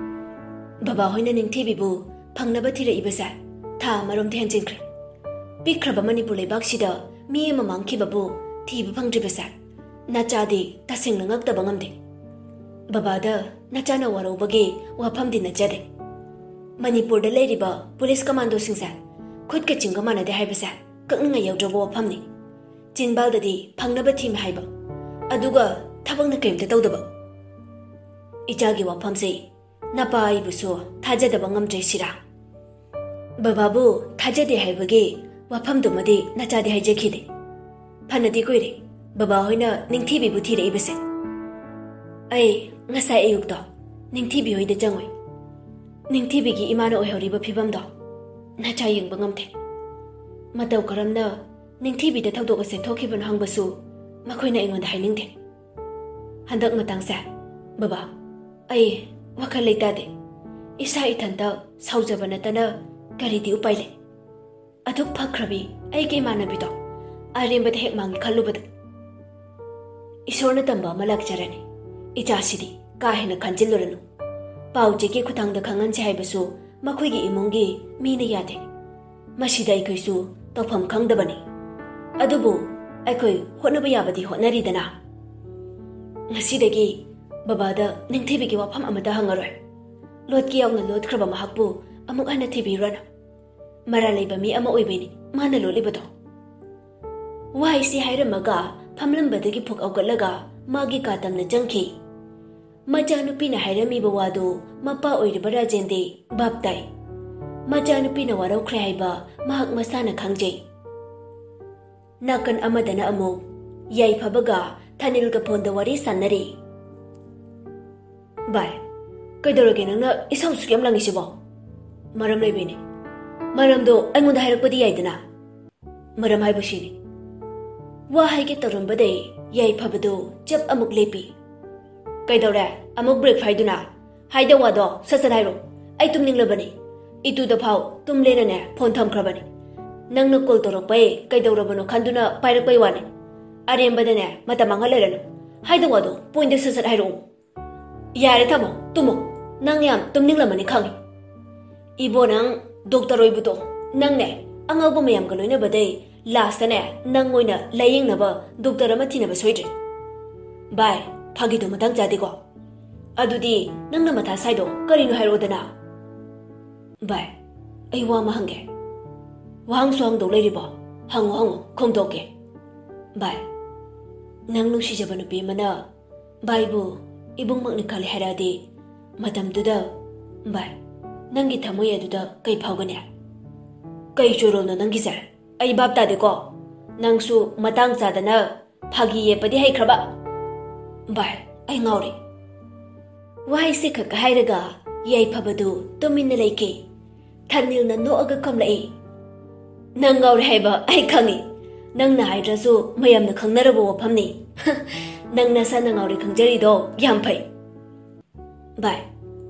ꯕꯕꯥ ꯍꯣꯏꯅ ꯅꯤꯡꯊꯤꯕꯤꯕꯨ ꯐꯪꯅꯕ ꯊꯤꯔꯛꯏꯕꯁꯦ ꯊꯥ ꯑꯃꯔꯣꯝꯗꯤ ꯍꯦꯟꯖꯤꯟꯈ꯭ꯔꯦ꯫ ꯄꯤꯛꯈ꯭ꯔꯕ ꯃꯅꯤꯄꯨꯔ ꯂꯩꯕꯥꯛꯁꯤꯗ ꯃꯤ ꯑꯃ ꯃꯥꯡꯈꯤꯕꯕꯨ ꯊꯤꯕ ꯐꯪꯗ꯭ꯔꯤꯕꯁꯦ ꯅꯆꯥꯗꯤ ꯇꯁꯦꯡꯅ ꯉꯛꯇꯕ ꯉꯝꯗꯦ꯫ ꯕꯕꯥꯗ ꯅꯆꯥꯅ ꯋꯥꯔꯧꯕꯒꯤ ꯋꯥꯐꯝꯗꯤ ꯅꯠꯆꯗꯦ꯫ ꯃꯅꯤꯄꯨꯔꯗ ꯂꯩꯔꯤꯕ ꯄꯨꯂꯤꯁ ꯀꯃꯥꯟꯗꯣꯁꯤꯡꯁꯦ ꯈꯨꯠꯀ ꯆꯤꯡꯒ ꯃꯥꯟꯅꯗꯦ ꯍꯥꯏꯕꯁꯦ ꯀꯛꯅꯤꯡꯉꯥꯏ ꯌꯥꯎꯗ꯭ꯔꯕ ꯋꯥꯐꯝꯅꯤ꯫ ꯆꯤꯟꯕꯥꯜꯗꯗꯤ ꯐꯪꯅꯕ ꯊꯤꯃꯤ ꯍꯥꯏꯕ, ꯑꯗꯨꯒ ꯊꯕꯛꯅ ꯀꯔꯤꯝꯇ ꯇꯧꯗꯕ꯫ ꯏꯆꯥꯒꯤ ꯋꯥꯐꯝꯁꯦ ꯅꯄꯥ ꯑꯩꯕꯨꯁꯨ ꯊꯥꯖꯗꯕ ꯉꯝꯗ꯭ꯔꯦ ꯁꯤꯔꯥ꯫ ꯕꯕꯥꯕꯨ ꯊꯥꯖꯗꯦ ꯍꯥꯏꯕꯒꯤ ꯋꯥꯐꯝꯗꯨꯃꯗꯤ ꯅꯆꯥꯗꯤ ꯍꯥꯏꯖꯈꯤꯗꯦ꯫ ꯐꯅꯗꯤ ꯀꯨꯏꯔꯦ ꯕꯕꯥ ꯍꯣꯏꯅ ꯅꯤꯡꯊꯤꯕꯤꯕꯨ ꯊꯤꯔꯛꯏꯕꯁꯦ꯫ ꯑꯩ ꯉꯁꯥꯏ ꯑꯌꯨꯛꯇꯣ ꯅꯤꯡꯊꯤꯕꯤ ꯍꯣꯏꯗ ꯆꯪꯉꯨꯏ꯫ ꯅꯤꯡꯊꯤꯕꯤꯒꯤ ꯏꯃꯥꯅ ꯑꯣꯏꯍꯧꯔꯤꯕ ꯐꯤꯕꯝꯗꯣ ꯅꯆꯥ ꯌꯦꯡꯕ ꯉꯝꯗꯦ꯫ ꯃꯇꯧ ꯀꯔꯝꯅ ꯅꯤꯡꯊꯤꯕꯤꯗ ꯊꯧꯗꯣꯛ ꯑꯁꯦ ꯊꯣꯛꯈꯤꯕꯅꯣ ꯍꯪꯕꯁꯨ ꯃꯈꯣꯏꯅ ꯑꯩꯉꯣꯟꯗ ꯍꯥꯏꯅꯤꯡꯗꯦ꯫ ꯍꯟꯗꯛ ꯃꯇꯥꯡꯁꯦ ꯕꯕꯥ, ꯑꯩ ꯋꯥꯈꯜ ꯂꯩꯇꯥꯗꯦ꯫ ꯏꯁꯥ ꯏꯊꯟꯇ ꯁꯥꯎꯖꯕ ꯅꯠꯇꯅ ꯀꯔꯤꯗꯤ ꯎꯄꯥꯏ ꯂꯩ? ꯑꯗꯨꯛ ꯐꯈ꯭ꯔꯕꯤ ꯑꯩꯒꯤ ꯏꯃꯥꯟꯅꯕꯤꯗꯣ ꯑꯔꯦꯝꯕꯗ ꯍꯦꯛ ꯃꯥꯡꯉꯤ ꯈꯜꯂꯨꯕꯗ꯫ ꯏꯁꯣꯔꯅ ꯇꯝꯕ ꯑꯃ ꯂꯥꯛꯆꯔꯅꯤ꯫ ꯏꯆꯥꯁꯤꯗꯤ ꯀꯥ ꯍꯦꯟꯅ ꯈꯟꯖꯤꯜꯂꯨꯔꯅꯨ꯫ ꯄꯥꯎ ꯆꯦꯒꯤ ꯈꯨꯠꯊꯥꯡꯗ ꯈꯪꯍꯟꯁꯦ ꯍꯥꯏꯕꯁꯨ ꯃꯈꯣꯏꯒꯤ ꯏꯃꯨꯡꯒꯤ ꯃꯤꯅ ꯌꯥꯗꯦ꯫ ꯃꯁꯤꯗ ꯑꯩꯈꯣꯏꯁꯨ ꯇꯧꯐꯝ ꯈꯪꯗꯕꯅꯤ꯫ ꯑꯗꯨꯕꯨ ꯑꯩꯈꯣꯏ ꯍꯣꯠꯅꯕ ꯌꯥꯕꯗꯤ ꯍꯣꯠꯅꯔꯤꯗꯅ꯫ ꯉꯁꯤꯗꯒꯤ ꯕꯕꯥꯗ ꯅꯤꯡꯊꯤꯕꯤꯒꯤ ꯋꯥꯐꯝ ꯑꯃꯠꯇ ꯍꯪꯉꯔꯣꯏ꯫ ꯂꯣꯠꯀꯦ ꯌꯥꯎꯅ ꯂꯣꯠꯈ꯭ꯔꯕ ꯃꯍꯥꯛꯄꯨ ꯑꯃꯨꯛ ꯍꯟꯅ ꯊꯤꯕꯤꯔꯨꯔꯅꯨ꯫ ꯃꯔꯥꯜ ꯂꯩꯕ ꯃꯤ ꯑꯃ ꯑꯣꯏꯕꯩꯅꯤ ꯃꯥꯅ ꯂꯣꯠꯂꯤꯕꯗꯣ꯫ ꯋꯥꯍꯩꯁꯤ ꯍꯥꯏꯔꯝꯃꯒ ꯐꯝꯂꯝꯕꯗꯒꯤ ꯐꯨꯛ ꯍꯧꯒꯠꯂꯒ ꯃꯥꯒꯤ ꯀꯥ ꯇꯝꯅ ꯆꯪꯈꯤ꯫ ꯃꯆꯥꯅꯨꯄꯤꯅ ꯍꯥꯏꯔꯝꯃꯤꯕ ꯋꯥꯗꯨ ꯃꯄꯥ ꯑꯣꯏꯔꯤꯕ ꯔꯥꯖꯦꯟꯗꯤ ꯚꯥꯞ ꯇꯥꯏ꯫ ꯃꯆꯥꯅꯨꯄꯤꯅ ꯋꯥꯔꯧꯈ꯭ꯔꯦ ꯍꯥꯏꯕ ꯃꯍꯥꯛ ꯃꯁꯥꯅ ꯈꯪꯖꯩ꯫ ꯅꯥꯀꯟ ꯑꯃꯗꯅ ꯑꯃꯨꯛ ꯌꯥꯏꯐꯕꯒ ꯊꯥꯅꯤꯜꯒ ꯐꯣꯟꯗ ꯋꯥꯔꯤ ꯁꯥꯟꯅꯔꯤ꯫ ꯚꯥꯏ, ꯀꯩꯗꯧꯔꯒꯦ ꯅꯪꯅ ꯏꯁꯧ ꯑꯁꯨꯛ ꯌꯥꯝ ꯂꯥꯡꯉꯤꯁꯤꯕꯣ? ꯃꯔꯝ ꯂꯩꯕꯩꯅꯦ꯫ ꯃꯔꯝꯗꯣ ꯑꯩꯉꯣꯟꯗ ꯍꯥꯏꯔꯛꯄꯗꯤ ꯌꯥꯏꯗꯅ꯫ ꯃꯔꯝ ꯍꯥꯏꯕꯨ ꯁꯤꯅꯤ꯫ ꯋꯥ ꯍꯥꯏꯒꯦ ꯇꯧꯔꯝꯕꯗꯩ ꯌꯥꯏꯐꯕꯗꯨ ꯆꯞ ꯑꯃꯨꯛ ꯂꯦꯞꯄꯤ꯫ ꯀꯩꯗꯧꯔꯦ? ꯑꯃꯨꯛ ꯕ꯭ꯔꯦꯛ ꯐꯥꯏꯗꯨꯅ? ꯍꯥꯏꯗꯧ ꯋꯥꯗꯣ ꯁꯠ ꯁꯠ ꯍꯥꯏꯔꯣ꯫ ꯑꯩ ꯇꯨꯝꯅꯤꯡꯂꯕꯅꯤ꯫ ꯏꯇꯨꯗ ꯐꯥꯎ ꯇꯨꯝꯂꯦꯅꯅꯦ ꯐꯣꯟ ꯊꯝꯈ꯭ꯔꯕꯅꯤ꯫ ꯅꯪꯅ ꯀꯣꯜ ꯇꯧꯔꯛꯄꯩ ꯀꯩꯗꯧꯔꯕꯅꯣ ꯈꯟꯗꯨꯅ ꯄꯥꯏꯔꯛꯄꯩ ꯋꯥꯅꯤ꯫ ꯑꯔꯦꯝꯕꯗꯅꯦ ꯃꯇꯝ ꯃꯥꯡꯍꯜꯂꯔꯅꯨ꯫ ꯍꯥꯏꯗꯧ ꯋꯥꯗꯣ ꯄꯣꯏꯟꯗ ꯁꯠ ꯁꯠ ꯍꯥꯏꯔꯛꯑꯣ꯫ ꯌꯥꯔꯦ ꯊꯝꯃꯣ, ꯇꯨꯝꯃꯣ꯫ ꯅꯪ ꯌꯥꯝ ꯇꯨꯝꯅꯤꯡꯂꯝꯃꯅꯤ ꯈꯪꯉꯤ꯫ ꯏꯕꯣ, ꯅꯪ ꯗꯣꯛꯇꯔ ꯑꯣꯏꯕꯗꯣ, ꯅꯪꯅꯦ ꯑꯉꯥꯎꯕ ꯃꯌꯥꯝꯒ ꯂꯣꯏꯅꯕꯗꯩ ꯂꯥꯁꯇꯅꯦ ꯅꯪ ꯑꯣꯏꯅ ꯂꯥꯌꯦꯡꯅꯕ ꯗꯣꯛꯇꯔ ꯑꯃ ꯊꯤꯅꯕ ꯁꯣꯏꯗ꯭ꯔꯦ꯫ ꯚꯥꯏ, ꯐꯥꯒꯤꯗꯣ ꯃꯇꯥꯡ ꯆꯥꯗꯦꯀꯣ꯫ ꯑꯗꯨꯗꯤ ꯅꯪꯅ ꯃꯊꯥ ꯁꯥꯏꯗꯣ ꯀꯔꯤꯅꯣ ꯍꯥꯏꯔꯛꯑꯣꯗꯅ꯫ ꯚꯥꯏ, ꯑꯩ ꯋꯥ ꯑꯃ ꯍꯪꯒꯦ꯫ ꯋꯥꯍꯪꯁꯨ ꯍꯪꯗꯧ ꯂꯩꯔꯤꯕꯣ? ꯍꯪꯉꯣ, ꯍꯪꯉꯣ, ꯈꯨꯝꯗꯣꯛꯀꯦ꯫ ꯚꯥꯏ, ꯅꯪ ꯅꯨꯡꯁꯤꯖꯕ ꯅꯨꯄꯤ ꯑꯃꯅ ꯚꯥꯏꯕꯨ ꯏꯕꯨꯡꯃꯛꯅꯤ ꯈꯜꯂꯤ ꯍꯥꯏꯔꯛꯑꯗꯤ, ꯃꯇꯝꯗꯨꯗ, ꯚꯥꯏ, ꯅꯪꯒꯤ ꯊꯃꯣꯏ ꯑꯗꯨꯗ ꯀꯩ ꯐꯥꯎꯒꯅꯤ? ꯀꯩ ꯆꯣꯏꯔꯣꯜꯅꯣ ꯅꯪꯒꯤꯁꯦ? ꯑꯩ ꯚꯥꯞ ꯇꯥꯗꯦꯀꯣ꯫ ꯅꯪꯁꯨ ꯃꯇꯥꯡ ꯆꯥꯗꯅ ꯐꯥꯒꯤ ꯌꯦꯠꯄꯗꯤ ꯍꯩꯈ꯭ꯔꯕ? ꯚꯥꯏ, ꯑꯩ ꯉꯥꯎꯔꯦ꯫ ꯋꯥꯍꯩꯁꯦ ꯈꯛ ꯍꯥꯏꯔꯒ ꯌꯥꯏꯐꯕꯗꯨ ꯇꯨꯃꯤꯟꯅ ꯂꯩꯈꯤ꯫ ꯊꯅꯤꯜꯅ ꯅꯣꯛꯑꯒ ꯈꯨꯝꯂꯛꯏ, "ꯅꯪ ꯉꯥꯎꯔꯦ ꯍꯥꯏꯕ ꯑꯩ ꯈꯪꯉꯤ꯫ ꯅꯪꯅ ꯍꯥꯏꯗ꯭ꯔꯁꯨ ꯃꯌꯥꯝꯅ ꯈꯪꯅꯔꯕ ꯋꯥꯐꯝꯅꯤ꯫ ꯅꯪ ꯅꯁꯥꯅ ꯉꯥꯎꯔꯦ ꯈꯪꯖꯔꯤꯗꯣ ꯌꯥꯝ ꯐꯩ꯫" "ꯚꯥꯏ,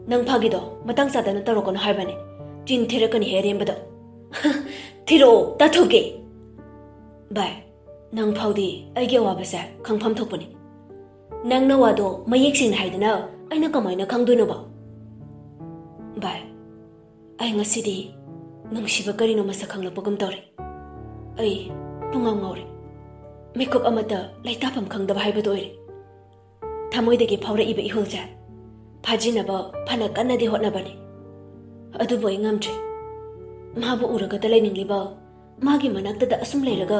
ꯅꯪ ꯐꯥꯒꯤꯗꯣ ꯃꯇꯥꯡ ꯆꯥꯗꯅ ꯇꯧꯔꯛꯀꯅꯨ ꯍꯥꯏꯕꯅꯦ꯫ ꯆꯤꯟ ꯊꯤꯔꯛꯀꯅꯤ ꯍꯦ ꯑꯔꯦꯝꯕꯗꯣ꯫" "ꯊꯤꯔꯛꯑꯣ, ꯇꯥꯊꯣꯛꯀꯦ꯫" "ꯚꯥꯏ, ꯅꯪ ꯐꯥꯎꯗꯤ ꯑꯩꯒꯤ ꯑꯋꯥꯕꯁꯦ ꯈꯪꯐꯝ ꯊꯣꯛꯄꯅꯤ꯫ ꯅꯪꯅ ꯋꯥꯗꯣ ꯃꯌꯦꯛ ꯁꯦꯡꯅ ꯍꯥꯏꯗꯅ ꯑꯩꯅ ꯀꯃꯥꯏꯅ ꯈꯪꯗꯣꯏꯅꯣꯕ?" "ꯚꯥꯏ, ꯑꯩ ꯉꯁꯤꯗꯤ ꯅꯨꯡꯁꯤꯕ ꯀꯔꯤꯅꯣ ꯃꯁꯛ ꯈꯪꯂꯛꯄꯒꯨꯝ ꯇꯧꯔꯦ꯫ ꯑꯩ ꯄꯨꯡꯉꯥꯎ ꯉꯥꯎꯔꯦ꯫ ꯃꯤꯀꯨꯞ ꯑꯃꯠꯇ ꯂꯩꯇꯥꯐꯝ ꯈꯪꯗꯕ ꯍꯥꯏꯕꯗꯨ ꯑꯣꯏꯔꯦ꯫ ꯊꯃꯣꯏꯗꯒꯤ ꯐꯥꯎꯔꯛꯏꯕ ꯏꯍꯨꯜꯁꯦ ꯐꯥꯖꯤꯟꯅꯕ ꯐꯅ ꯀꯟꯅꯗꯤ ꯍꯣꯠꯅꯕꯅꯤ, ꯑꯗꯨꯕꯨ ꯑꯩ ꯉꯝꯗ꯭ꯔꯦ꯫ ꯃꯥꯕꯨ ꯎꯔꯒꯇ ꯂꯩꯅꯤꯡꯂꯤꯕ, ꯃꯥꯒꯤ ꯃꯅꯥꯛꯇꯗ ꯑꯁꯨꯝ ꯂꯩꯔꯒ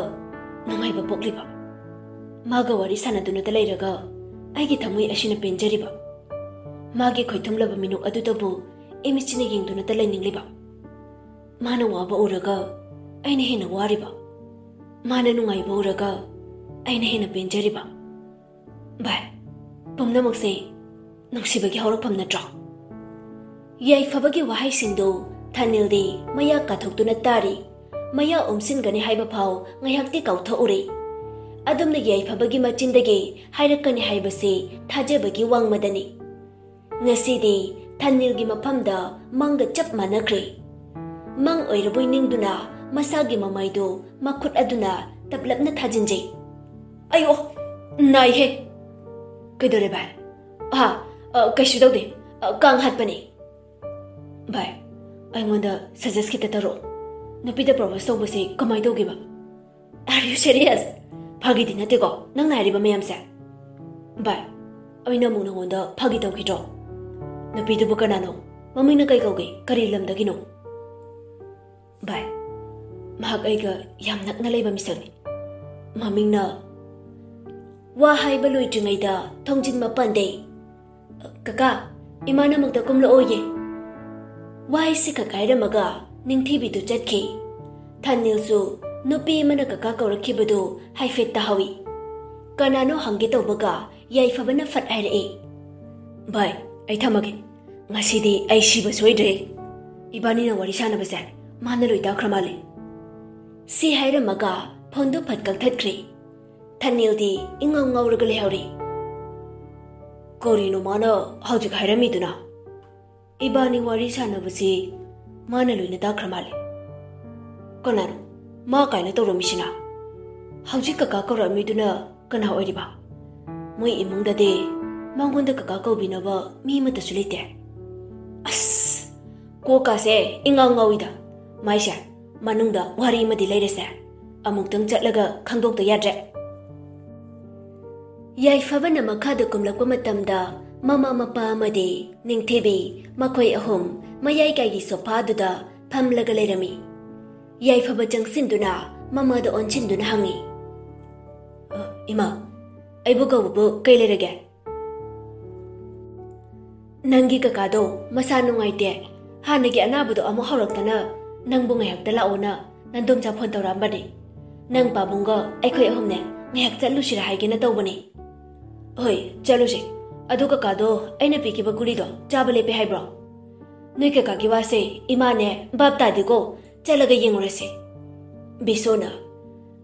ꯅꯨꯡꯉꯥꯏꯕ ꯄꯣꯛꯂꯤꯕ, ꯃꯥꯒ ꯋꯥꯔꯤ ꯁꯥꯟꯅꯗꯨꯅꯇ ꯂꯩꯔꯒ ꯑꯩꯒꯤ ꯊꯃꯣꯏ ꯑꯁꯤꯅ ꯄꯦꯟꯖꯔꯤꯕ, ꯃꯥꯒꯤ ꯈꯣꯏꯊꯨꯝꯂꯕ ꯃꯤꯅꯣꯛ ꯑꯗꯨꯗꯕꯨ ꯏꯃꯤꯠꯁꯤꯅ ꯌꯦꯡꯗꯨꯅꯇ ꯂꯩꯅꯤꯡꯂꯤꯕ, ꯃꯥꯅ ꯋꯥꯕ ꯎꯔꯒ ꯑꯩꯅ ꯍꯦꯟꯅ ꯋꯥꯔꯤꯕ, ꯃꯥꯅ ꯅꯨꯡꯉꯥꯏꯕ ꯎꯔꯒ ꯑꯩꯅ ꯍꯦꯟꯅ ꯄꯦꯟꯖꯔꯤꯕ꯫ ꯚꯥꯏ, ꯄꯨꯝꯅꯃꯛꯁꯦ ꯅꯨꯡꯁꯤꯕꯒꯤ ꯍꯧꯔꯛꯐꯝ ꯅꯠꯇ꯭ꯔꯣ?" ꯌꯥꯏꯐꯕꯒꯤ ꯋꯥꯍꯩꯁꯤꯡꯗꯨ ꯊꯥꯅꯤꯜꯗꯤ ꯃꯌꯥ ꯀꯥꯊꯣꯛꯇꯨꯅ ꯇꯥꯔꯤ꯫ ꯃꯌꯥ ꯎꯝꯁꯤꯟꯒꯅꯤ ꯍꯥꯏꯕ ꯐꯥꯎ ꯉꯥꯏꯍꯥꯛꯇꯤ ꯀꯥꯎꯊꯣꯛꯎꯔꯦ꯫ ꯑꯗꯨꯝꯅ ꯌꯥꯏꯐꯕꯒꯤ ꯃꯆꯤꯟꯗꯒꯤ ꯍꯥꯏꯔꯛꯀꯅꯤ ꯍꯥꯏꯕꯁꯤ ꯊꯥꯖꯕꯒꯤ ꯋꯥꯡꯃꯗꯅꯤ꯫ ꯉꯁꯤꯗꯤ ꯊꯥꯅꯤꯜꯒꯤ ꯃꯐꯝꯗ ꯃꯪꯒ ꯆꯞ ꯃꯥꯟꯅꯈ꯭ꯔꯦ꯫ ꯃꯪ ꯑꯣꯏꯔꯕꯣꯏ ꯅꯤꯡꯗꯨꯅ ꯃꯁꯥꯒꯤ ꯃꯃꯥꯏꯗꯨ ꯃꯈꯨꯠ ꯑꯗꯨꯅ ꯇꯞꯂꯞꯅ ꯊꯥꯖꯤꯟꯖꯩ꯫ ꯑꯌꯣ, ꯅꯥꯏꯍꯦ꯫ ꯀꯩꯗꯧꯔꯦ ꯚꯥꯏ? ꯑꯥ, ꯑ, ꯀꯩꯁꯨ ꯇꯧꯗꯦ꯫ ꯑ, ꯀꯥꯡ ꯍꯥꯠꯄꯅꯦ꯫ ꯚꯥꯏ, ꯑꯩꯉꯣꯟꯗ suggest ꯈꯤꯇ ꯇꯧꯔꯛꯑꯣ꯫ ꯅꯨꯄꯤꯗ propose ꯇꯧꯕꯁꯦ ꯀꯃꯥꯏꯅ ꯇꯧꯒꯦꯕ? Are you serious? ꯐꯥꯒꯤꯗꯤ ꯅꯠꯇꯦꯀꯣ ꯅꯪꯅ ꯍꯥꯏꯔꯤꯕ ꯃꯌꯥꯝꯁꯦ? ꯚꯥꯏ, ꯑꯩꯅ ꯑꯃꯨꯛ ꯅꯉꯣꯟꯗ ꯐꯥꯒꯤ ꯇꯧꯈꯤꯗ꯭ꯔꯣ? ꯅꯨꯄꯤꯗꯨꯕꯨ ꯀꯅꯥꯅꯣ? ꯃꯃꯤꯡꯅ ꯀꯩ ꯀꯧꯒꯦ? ꯀꯔꯤ ꯂꯝꯗꯒꯤꯅꯣ? ꯚꯥꯏ, ꯃꯍꯥꯛ ꯑꯩꯒ ꯌꯥꯝ ꯅꯛꯅ ꯂꯩꯕ ꯃꯤꯁꯛꯅꯤ꯫ ꯃꯃꯤꯡꯅ ꯋꯥ ꯍꯥꯏꯕ ꯂꯣꯏꯗ꯭ꯔꯤꯉꯩꯗ ꯊꯣꯡꯖꯤꯟ ꯃꯄꯥꯟꯗꯩ, "ꯀꯀꯥ, ꯏꯃꯥꯅ ꯑꯃꯨꯛꯇ ꯀꯨꯝꯂꯛꯑꯣꯌꯦ꯫" ꯋꯥꯍꯩꯁꯤ ꯈꯛ ꯍꯥꯏꯔꯝꯃꯒ ꯅꯤꯡꯊꯤꯕꯤꯗꯨ ꯆꯠꯈꯤ꯫ ꯊꯥꯅꯤꯜꯁꯨ ꯅꯨꯄꯤ ꯑꯃꯅ ꯀꯀꯥ ꯀꯧꯔꯛꯈꯤꯕꯗꯨ ꯍꯥꯏꯐꯦꯠ ꯇꯥꯍꯧꯏ꯫ ꯀꯅꯥꯅꯣ ꯍꯪꯒꯦ ꯇꯧꯕꯒ ꯌꯥꯏꯐꯕꯅ ꯐꯠ ꯍꯥꯏꯔꯛꯏ, "ꯚꯥꯏ, ꯑꯩ ꯊꯝꯃꯒꯦ꯫ ꯉꯁꯤꯗꯤ ꯑꯩ ꯁꯤꯕ ꯁꯣꯏꯗ꯭ꯔꯦ꯫ ꯏꯕꯥꯅꯤꯅ ꯋꯥꯔꯤ ꯁꯥꯟꯅꯕꯁꯦ ꯃꯥꯅ ꯂꯣꯏ ꯇꯥꯈ꯭ꯔ ꯃꯥꯜꯂꯦ꯫" ꯁꯤ ꯍꯥꯏꯔꯝꯃꯒ ꯐꯣꯟꯗꯨ ꯐꯠ ꯀꯛꯊꯠꯈ꯭ꯔꯦ꯫ ꯊꯥꯅꯤꯜꯗꯤ ꯏꯉꯥꯎ ꯉꯥꯎꯔꯒ ꯂꯩꯍꯧꯔꯤ꯫ "ꯀꯔꯤꯅꯣ ꯃꯥꯅ ꯍꯧꯖꯤꯛ ꯍꯥꯏꯔꯝꯃꯤꯗꯨꯅ? ꯏꯕꯥꯅꯤ ꯋꯥꯔꯤ ꯁꯥꯟꯅꯕꯁꯤ ꯃꯥꯅ ꯂꯣꯏꯅ ꯇꯥꯈ꯭ꯔ ꯃꯥꯜꯂꯦ꯫ ꯀꯅꯥꯅꯣ ꯃꯥ ꯀꯥꯏꯅ ꯇꯧꯔꯝꯃꯤꯁꯤꯅ? ꯍꯧꯖꯤꯛ ꯀꯀꯥ ꯀꯧꯔꯛꯑꯝꯃꯤꯗꯨꯅ ꯀꯅꯥ ꯑꯣꯏꯔꯤꯕ? ꯃꯣꯏ ꯏꯃꯨꯡꯗꯗꯤ ꯃꯉꯣꯟꯗ ꯀꯀꯥ ꯀꯧꯕꯤꯅꯕ ꯃꯤ ꯑꯃꯠꯇꯁꯨ ꯂꯩꯇꯦ꯫" ꯑꯁ, ꯀꯣꯛꯀꯥꯁꯦ ꯏꯉꯥꯎ ꯉꯥꯎꯏꯗ꯫ ꯃꯥꯏꯁꯦ, ꯃꯅꯨꯡꯗ ꯋꯥꯔꯤ ꯑꯃꯗꯤ ꯂꯩꯔꯦꯁꯦ꯫ ꯑꯃꯨꯛꯇꯪ ꯆꯠꯂꯒ ꯈꯪꯗꯣꯛꯇ ꯌꯥꯗ꯭ꯔꯦ꯫ ꯌꯥꯏꯐꯕꯅ ꯃꯈꯥꯗ ꯀꯨꯝꯂꯛꯄ ꯃꯇꯝꯗ ꯃꯃꯥ ꯃꯄꯥ ꯑꯃꯗꯤ ꯅꯤꯡꯊꯤꯕꯤ ꯃꯈꯣꯏ ꯑꯍꯨꯝ ꯃꯌꯥꯏ ꯀꯥꯏꯒꯤ ꯁꯣꯐꯥꯗꯨꯗ ꯐꯝꯂꯒ ꯂꯩꯔꯝꯃꯤ꯫ ꯌꯥꯏꯐꯕ ꯆꯪꯁꯤꯟꯗꯨꯅ ꯃꯃꯥꯗ ꯑꯣꯟꯁꯤꯟꯗꯨꯅ ꯍꯪꯉꯤ, "ꯑ, ꯏꯃꯥ, ꯑꯩꯕꯨ ꯀꯧꯕꯕꯨ ꯀꯩ ꯂꯩꯔꯒꯦ?" "ꯅꯪꯒꯤ ꯀꯀꯥꯗꯣ ꯃꯁꯥ ꯅꯨꯡꯉꯥꯏꯇꯦ, ꯍꯥꯟꯅꯒꯤ ꯑꯅꯥꯕꯗꯣ ꯑꯃꯨꯛ ꯍꯧꯔꯛꯇꯅ ꯅꯪꯕꯨ ꯉꯥꯏꯍꯥꯛꯇ ꯂꯥꯛꯑꯣꯅ ꯅꯟꯗꯣꯝꯆꯥ ꯐꯣꯟ ꯇꯧꯔꯛꯑꯝꯕꯅꯦ꯫ ꯅꯪ ꯄꯥꯕꯨꯡꯒ ꯑꯩꯈꯣꯏ ꯑꯍꯨꯝꯅꯦ ꯉꯥꯏꯍꯥꯛ ꯆꯠꯂꯨꯁꯤꯔ ꯍꯥꯏꯒꯦꯅ ꯇꯧꯕꯅꯦ꯫" "ꯍꯣꯏ, ꯆꯠꯂꯨꯁꯦ꯫ ꯑꯗꯨ ꯀꯀꯥꯗꯣ ꯑꯩꯅ ꯄꯤꯈꯤꯕ ꯒꯨꯂꯤꯗꯣ ꯆꯥꯕ ꯂꯦꯞꯄꯦ ꯍꯥꯏꯕ꯭ꯔꯣ?" "ꯅꯣꯏ ꯀꯀꯥꯒꯤ ꯋꯥꯁꯦ ꯏꯃꯥꯅꯦ ꯚꯥꯞ ꯇꯥꯗꯦꯀꯣ꯫ ꯆꯠꯂꯒ ꯌꯦꯡꯉꯨꯔꯁꯦ꯫" ꯕꯤꯁꯣꯅ,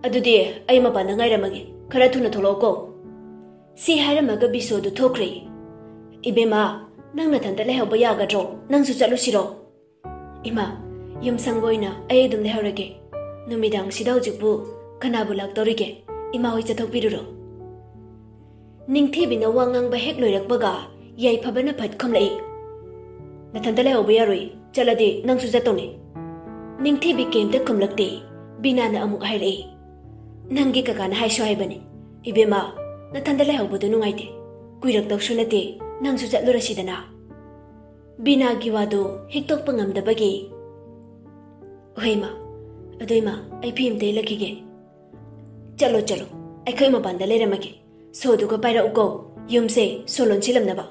"ꯑꯗꯨꯗꯤ ꯑꯩ ꯃꯄꯥꯟꯗ ꯉꯥꯏꯔꯝꯃꯒꯦ, ꯈꯔ ꯊꯨꯅ ꯊꯣꯛꯂꯛꯑꯣꯀꯣ꯫" ꯁꯤ ꯍꯥꯏꯔꯝꯃꯒ ꯕꯤꯁꯣꯗꯨ ꯊꯣꯛꯈ꯭ꯔꯦ꯫ "ꯏꯕꯦꯝꯃ, ꯅꯪ ꯅꯊꯟꯇ ꯂꯩꯍꯧꯕ ꯌꯥꯒꯗ꯭ꯔꯣ? ꯅꯪꯁꯨ ꯆꯠꯂꯨꯁꯤꯔꯣ?" "ꯏꯃꯥ, ꯌꯨꯝ ꯁꯪꯕ ꯑꯣꯏꯅ ꯑꯩ ꯑꯗꯨꯝ ꯂꯩꯍꯧꯔꯒꯦ꯫ ꯅꯨꯃꯤꯗꯥꯡꯁꯤꯗ ꯍꯧꯖꯤꯛꯄꯨ ꯀꯅꯥꯕꯨ ꯂꯥꯛꯇꯧꯔꯤꯒꯦ? ꯏꯃꯥ ꯍꯣꯏ ꯆꯠꯊꯣꯛꯄꯤꯔꯨꯔꯣ꯫ ꯅꯤꯡꯊꯤꯕꯤꯅ ꯋꯥ ꯉꯥꯡꯕ ꯍꯦꯛ ꯂꯣꯏꯔꯛꯄꯒ ꯌꯥꯏꯐꯕꯅ ꯐꯠ ꯈꯨꯝꯂꯛꯏ꯫ "ꯅꯊꯟꯇ ꯂꯩꯍꯧꯕ ꯌꯥꯔꯣꯏ, ꯆꯠꯂꯗꯤ ꯅꯪꯁꯨ ꯆꯠꯇꯧꯅꯤ꯫" ꯅꯤꯡꯊꯤꯕꯤ ꯀꯩꯝꯇ ꯈꯨꯝꯂꯛꯇꯦ꯫ ꯕꯤꯅꯥꯅ ꯑꯃꯨꯛ ꯍꯥꯏꯔꯛꯏ, "ꯅꯪꯒꯤ ꯀꯀꯥꯅ ꯍꯥꯏꯁꯨ ꯍꯥꯏꯕꯅꯤ, ꯏꯕꯦꯝꯃ, ꯅꯊꯟꯇ ꯂꯩꯍꯧꯕꯗꯨ ꯅꯨꯡꯉꯥꯏꯇꯦ, ꯀꯨꯏꯔꯛꯇꯧꯁꯨ ꯅꯠꯇꯦ, ꯅꯪꯁꯨ ꯆꯠꯂꯨꯔꯁꯤꯗꯅ꯫" ꯕꯤꯅꯥꯒꯤ ꯋꯥꯗꯨ ꯍꯤꯛꯇꯣꯛꯄ ꯉꯝꯗꯕꯒꯤ, "ꯍꯣꯏ ꯏꯃꯥ, ꯑꯗꯨ ꯏꯃꯥ, ꯑꯩ ꯐꯤ ꯑꯝꯇ ꯏꯜꯂꯛꯈꯤꯒꯦ꯫" "ꯆꯠꯂꯣ, ꯆꯠꯂꯣ, ꯑꯩꯈꯣꯏ ꯃꯄꯥꯟꯗ ꯂꯩꯔꯝꯃꯒꯦ, ꯁꯣꯗꯨꯒ ꯄꯥꯏꯔꯛꯎꯀꯣ, ꯌꯨꯝꯁꯦ ꯁꯣ ꯂꯣꯟꯁꯤꯜꯂꯝꯅꯕ꯫"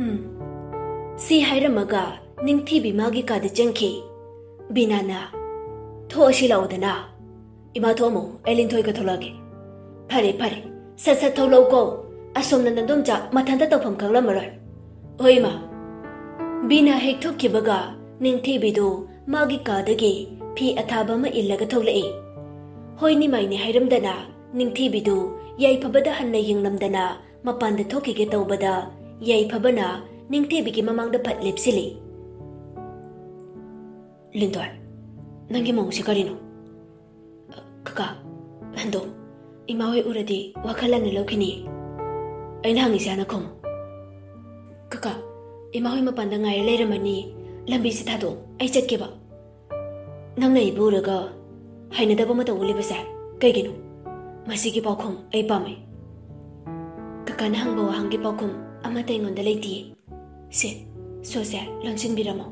"ꯎꯝ꯫" ꯁꯤ ꯍꯥꯏꯔꯝꯃꯒ ꯅꯤꯡꯊꯤꯕꯤ ꯃꯥꯒꯤ ꯀꯥꯗ ꯆꯪꯈꯤ꯫ ꯕꯤꯅꯥꯅ, "ꯊꯣꯛꯑꯁꯤ ꯂꯥꯛꯑꯣꯗꯅ꯫" "ꯏꯃꯥ ꯊꯣꯛꯑꯝꯃꯣ, ꯑꯩ ꯂꯤꯟꯊꯣꯏꯒ ꯊꯣꯛꯂꯛꯑꯒꯦ꯫" "ꯐꯔꯦ, ꯐꯔꯦ, ꯁꯠ ꯁꯠ ꯊꯣꯛꯂꯛꯎꯀꯣ, ꯑꯁꯣꯝꯅ ꯅꯗꯣꯝꯆꯥ ꯃꯊꯟꯇ ꯇꯧꯐꯝ ꯈꯪꯂꯝꯃꯔꯣꯏ꯫" "ꯍꯣꯏ ꯏꯃꯥ꯫" ꯕꯤꯅꯥ ꯍꯦꯛ ꯊꯣꯛꯈꯤꯕꯒ ꯅꯤꯡꯊꯤꯕꯤꯗꯨ ꯃꯥꯒꯤ ꯀꯥꯗꯒꯤ ꯐꯤ ꯑꯊꯥꯕ ꯑꯃ ꯏꯜꯂꯒ ꯊꯣꯛꯂꯛꯏ꯫ ꯍꯣꯏꯅꯤ ꯃꯥꯏꯅꯤ ꯍꯥꯏꯔꯝꯗꯅ ꯅꯤꯡꯊꯤꯕꯤꯗꯨ ꯌꯥꯏꯐꯕꯗ ꯍꯟꯅ ꯌꯦꯡꯂꯝꯗꯅ ꯃꯄꯥꯟꯗ ꯊꯣꯛꯈꯤꯒꯦ ꯇꯧꯕꯗ ꯌꯥꯏꯐꯕꯅ ꯅꯤꯡꯊꯤꯕꯤꯒꯤ ꯃꯃꯥꯡꯗ ꯐꯠ ꯂꯦꯞꯁꯤꯜꯂꯤ꯫ "ꯂꯤꯟꯊꯣꯏ, ꯅꯪꯒꯤ ꯃꯑꯣꯡꯁꯤ ꯀꯔꯤꯅꯣ?" "ꯀꯀꯥ, ꯍꯟꯗꯣ, ꯏꯃꯥ ꯍꯣꯏ ꯎꯔꯗꯤ ꯋꯥꯈꯜ ꯂꯥꯟꯅ ꯂꯧꯈꯤꯅꯤ꯫ ꯑꯩꯅ ꯍꯪꯉꯤꯁꯦ ꯍꯥꯟꯅ ꯈꯨꯝꯃꯨ꯫" "ꯀꯀꯥ, ꯏꯃꯥ ꯍꯣꯏ ꯃꯄꯥꯟꯗ ꯉꯥꯏꯔ ꯂꯩꯔꯝꯃꯅꯤ, ꯂꯝꯕꯤꯁꯤ ꯊꯥꯗꯣꯛꯑꯣ, ꯑꯩ ꯆꯠꯀꯦꯕ꯫" "ꯅꯪꯅ ꯑꯩꯕꯨ ꯎꯔꯒ ꯍꯩꯅꯗꯕ ꯃꯇꯧ ꯎꯠꯂꯤꯕꯁꯦ ꯀꯩꯒꯤꯅꯣ? ꯃꯁꯤꯒꯤ ꯄꯥꯎꯈꯨꯝ ꯑꯩ ꯄꯥꯝꯃꯤ꯫" "ꯀꯀꯥꯅ ꯍꯪꯕ ꯋꯥꯍꯪꯒꯤ ꯄꯥꯎꯈꯨꯝ ꯑꯃꯠꯇ ꯑꯩꯉꯣꯟꯗ ꯂꯩꯇꯤꯌꯦ꯫ ꯁꯦ, ꯁꯣꯁꯦ ꯂꯣꯟꯁꯤꯟꯕꯤꯔꯝꯃꯣ꯫"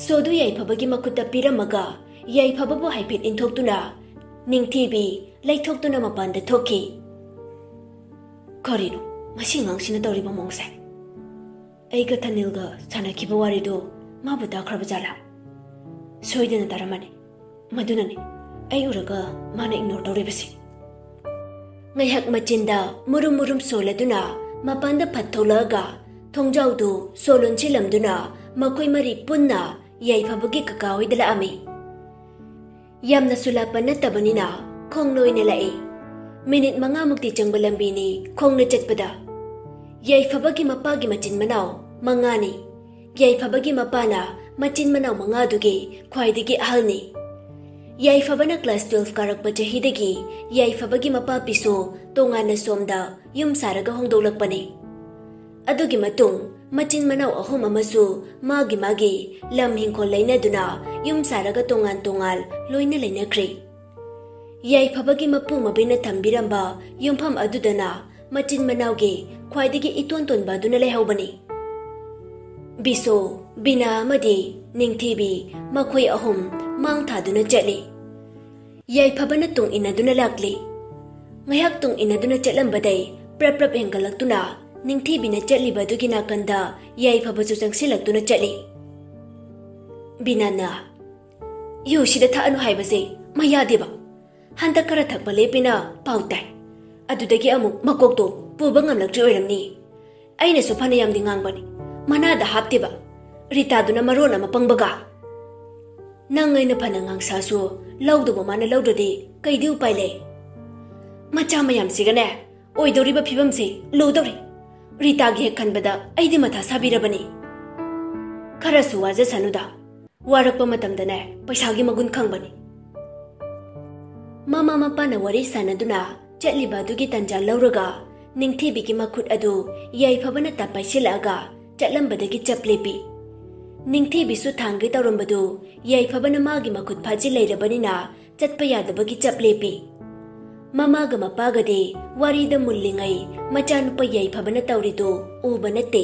ꯁꯣꯗꯨ ꯌꯥꯏꯐꯕꯒꯤ ꯃꯈꯨꯠꯇ ꯄꯤꯔꯝꯃꯒ ꯌꯥꯏꯐꯕꯕꯨ ꯍꯥꯏꯐꯦꯠ ꯏꯟꯊꯣꯛꯇꯨꯅ ꯅꯤꯡꯊꯤꯕꯤ ꯂꯩꯊꯣꯛꯇꯨꯅ ꯃꯄꯥꯟꯗ ꯊꯣꯛꯈꯤ꯫ "ꯀꯔꯤꯅꯣ ꯃꯁꯤ ꯑꯉꯥꯡꯁꯤꯅ ꯇꯧꯔꯤꯕ ꯃꯑꯣꯡꯁꯦ? ꯑꯩꯒ ꯊꯅꯤꯜꯒ ꯁꯥꯟꯅꯈꯤꯕ ꯋꯥꯔꯤꯗꯨ ꯃꯥꯕꯨ ꯇꯥꯈ꯭ꯔꯕ ꯖꯥꯠꯂꯥ? ꯁꯣꯏꯗꯅ ꯇꯥꯔꯝꯃꯅꯤ꯫ ꯃꯗꯨꯅꯅꯤ ꯑꯩ ꯎꯔꯒ ꯃꯥꯅ ꯏꯒꯅꯣꯔ ꯇꯧꯔꯤꯕꯁꯤ꯫" ꯉꯥꯏꯍꯥꯛ ꯃꯆꯤꯟꯗ ꯃꯨꯔꯨꯝ ꯃꯨꯔꯨꯝ ꯁꯣꯜꯂꯗꯨꯅ ꯃꯄꯥꯟꯗ ꯐꯠ ꯊꯣꯛꯂꯛꯑꯒ ꯊꯣꯡꯖꯥꯎꯗꯨ ꯁꯣ ꯂꯣꯟꯁꯤꯜꯂꯝꯗꯨꯅ ꯃꯈꯣꯏ ꯃꯔꯤ ꯄꯨꯟꯅ ꯌꯥꯏꯐꯕꯒꯤ ꯀꯀꯥ ꯍꯣꯏꯗ ꯂꯥꯛꯑꯝꯃꯤ꯫ ꯌꯥꯝꯅꯁꯨ ꯂꯥꯞꯄ ꯅꯠꯇꯕꯅꯤꯅ ꯈꯣꯡꯅ ꯑꯣꯏꯅ ꯂꯥꯛꯏ꯫ ꯃꯤꯅꯤꯠ ꯃꯉꯥꯃꯨꯛꯇꯤ ꯆꯪꯕ ꯂꯝꯕꯤꯅꯤ ꯈꯣꯡꯅ ꯆꯠꯄꯗ꯫ ꯌꯥꯏꯐꯕꯒꯤ ꯃꯄꯥꯒꯤ ꯃꯆꯤꯟ ꯃꯅꯥꯎ ꯃꯉꯥꯅꯤ꯫ ꯌꯥꯏꯐꯕꯒꯤ ꯃꯄꯥꯅ ꯃꯆꯤꯟ ꯃꯅꯥꯎ ꯃꯉꯥꯗꯨꯒꯤ ꯈ꯭ꯋꯥꯏꯗꯒꯤ ꯑꯍꯜꯅꯤ꯫ ꯌꯥꯏꯐꯕꯅ class twelve ꯀꯥꯔꯛꯄ ꯆꯍꯤꯗꯒꯤ ꯌꯥꯏꯐꯕꯒꯤ ꯃꯄꯥ ꯄꯤꯁꯣ ꯇꯣꯉꯥꯟꯅ ꯁꯣꯝꯗ ꯌꯨꯝ ꯁꯥꯔꯒ ꯍꯣꯡꯗꯣꯛꯂꯛꯄꯅꯤ꯫ ꯑꯗꯨꯒꯤ ꯃꯇꯨꯡ ꯃꯆꯤꯟ ꯃꯅꯥꯎ ꯑꯍꯨꯝ ꯑꯃꯁꯨ ꯃꯥꯒꯤ ꯃꯥꯒꯤ ꯂꯝ ꯍꯤꯡꯈꯣꯜ ꯂꯩꯅꯗꯨꯅ ꯌꯨꯝ ꯁꯥꯔꯒ ꯇꯣꯉꯥꯟ ꯇꯣꯉꯥꯟ ꯂꯣꯏꯅ ꯂꯩꯅꯈ꯭ꯔꯦ꯫ ꯌꯥꯏꯐꯕꯒꯤ ꯃꯄꯨ ꯃꯕꯤꯅ ꯊꯝꯕꯤꯔꯝꯕ ꯌꯨꯝꯐꯝ ꯑꯗꯨꯗꯅ ꯃꯆꯤꯟ ꯃꯅꯥꯎꯒꯤ ꯈ꯭ꯋꯥꯏꯗꯒꯤ ꯏꯇꯣꯟ ꯇꯣꯟꯕ ꯑꯗꯨꯅ ꯂꯩꯍꯧꯕꯅꯤ꯫ ꯕꯤꯁꯣ, ꯕꯤꯅꯥ ꯑꯃꯗꯤ ꯅꯤꯡꯊꯤꯕꯤ ꯃꯈꯣꯏ ꯑꯍꯨꯝ ꯃꯥꯡ ꯊꯥꯗꯨꯅ ꯆꯠꯂꯤ꯫ ꯌꯥꯏꯐꯕꯅ ꯇꯨꯡ ꯏꯟꯅꯗꯨꯅ ꯂꯥꯛꯂꯤ꯫ ꯉꯥꯏꯍꯥꯛ ꯇꯨꯡ ꯏꯟꯅꯗꯨꯅ ꯆꯠꯂꯝꯕꯗꯩ ꯄ꯭ꯔꯞ ꯄ꯭ꯔꯞ ꯍꯦꯟꯒꯠꯂꯛꯇꯨꯅ ꯅꯤꯡꯊꯤꯕꯤꯅ ꯆꯠꯂꯤꯕ ꯑꯗꯨꯒꯤ ꯅꯥꯀꯟꯗ ꯌꯥꯏꯐꯕꯁꯨ ꯆꯪꯁꯤꯜꯂꯛꯇꯨꯅ ꯆꯠꯂꯤ꯫ ꯕꯤꯅꯥꯅ, "ꯌꯨ ꯁꯤꯗ ꯊꯛꯑꯅꯨ ꯍꯥꯏꯕꯁꯦ ꯃꯌꯥꯗꯦꯕ꯫ ꯍꯟꯗꯛ ꯈꯔ ꯊꯛꯄ ꯂꯦꯞꯄꯦꯅ ꯄꯥꯎ ꯇꯥꯏ꯫ ꯑꯗꯨꯗꯒꯤ ꯑꯃꯨꯛ ꯃꯀꯣꯛꯇꯣ ꯄꯨꯕ ꯉꯝꯂꯛꯇ꯭ꯔꯤ ꯑꯣꯏꯔꯝꯅꯤ꯫ ꯑꯩꯅꯁꯨ ꯐꯅꯌꯥꯝꯗꯤ ꯉꯥꯡꯕꯅꯤ, ꯃꯅꯥꯗ ꯍꯥꯞꯇꯦꯕ꯫ ꯔꯤꯇꯥꯗꯨꯅ ꯃꯔꯣꯟ ꯑꯃ ꯄꯪꯕꯒ꯫ ꯅꯪ ꯑꯩꯅ ꯐꯅ ꯉꯥꯡꯁꯥꯁꯨ ꯂꯧꯗꯧꯕ ꯃꯥꯅ ꯂꯧꯗ꯭ꯔꯗꯤ ꯀꯩꯗꯤ ꯎꯄꯥꯏ ꯂꯩ? ꯃꯆꯥ ꯃꯌꯥꯝꯁꯤꯒꯅꯦ ꯑꯣꯏꯗꯧꯔꯤꯕ ꯐꯤꯕꯝꯁꯤ ꯂꯨꯗꯧꯔꯤ꯫ ꯔꯤꯇꯥꯒꯤ ꯍꯦꯛ ꯈꯟꯕꯗ ꯑꯩꯗꯤ ꯃꯊꯥ ꯁꯥꯕꯤꯔꯕꯅꯤ꯫ ꯈꯔꯁꯨ ꯋꯥꯖꯁꯅꯨꯗ꯫ ꯋꯥꯔꯛꯄ ꯃꯇꯝꯗꯅꯦ ꯄꯩꯁꯥꯒꯤ ꯃꯒꯨꯟ ꯈꯪꯕꯅꯤ꯫" ꯃꯃꯥ ꯃꯄꯥꯅ ꯋꯥꯔꯤ ꯁꯥꯟꯅꯗꯨꯅ ꯆꯠꯂꯤꯕ ꯑꯗꯨꯒꯤ ꯇꯟꯖꯥ ꯂꯧꯔꯒ ꯅꯤꯡꯊꯤꯕꯤꯒꯤ ꯃꯈꯨꯠ ꯑꯗꯨ ꯌꯥꯏꯐꯕꯅ ꯇꯞ ꯄꯥꯏꯁꯤꯜꯂꯛꯑꯒ ꯆꯠꯂꯝꯕꯗꯒꯤ ꯆꯞ ꯂꯦꯞꯄꯤ꯫ ꯅꯤꯡꯊꯤꯕꯤꯁꯨ ꯊꯥꯡꯒꯦ ꯇꯧꯔꯝꯕꯗꯨ ꯌꯥꯏꯐꯕꯅ ꯃꯥꯒꯤ ꯃꯈꯨꯠ ꯐꯥꯖꯤꯜ ꯂꯩꯔꯕꯅꯤꯅ ꯆꯠꯄ ꯌꯥꯗꯕꯒꯤ ꯆꯞ ꯂꯦꯞꯄꯤ꯫ ꯃꯃꯥꯒ ꯃꯄꯥꯒꯗꯤ ꯋꯥꯔꯤꯗ ꯃꯨꯜꯂꯤꯉꯩ ꯃꯆꯥꯅꯨꯄꯥ ꯌꯥꯏꯐꯕꯅ ꯇꯧꯔꯤꯗꯨ ꯎꯕ ꯅꯠꯇꯦ꯫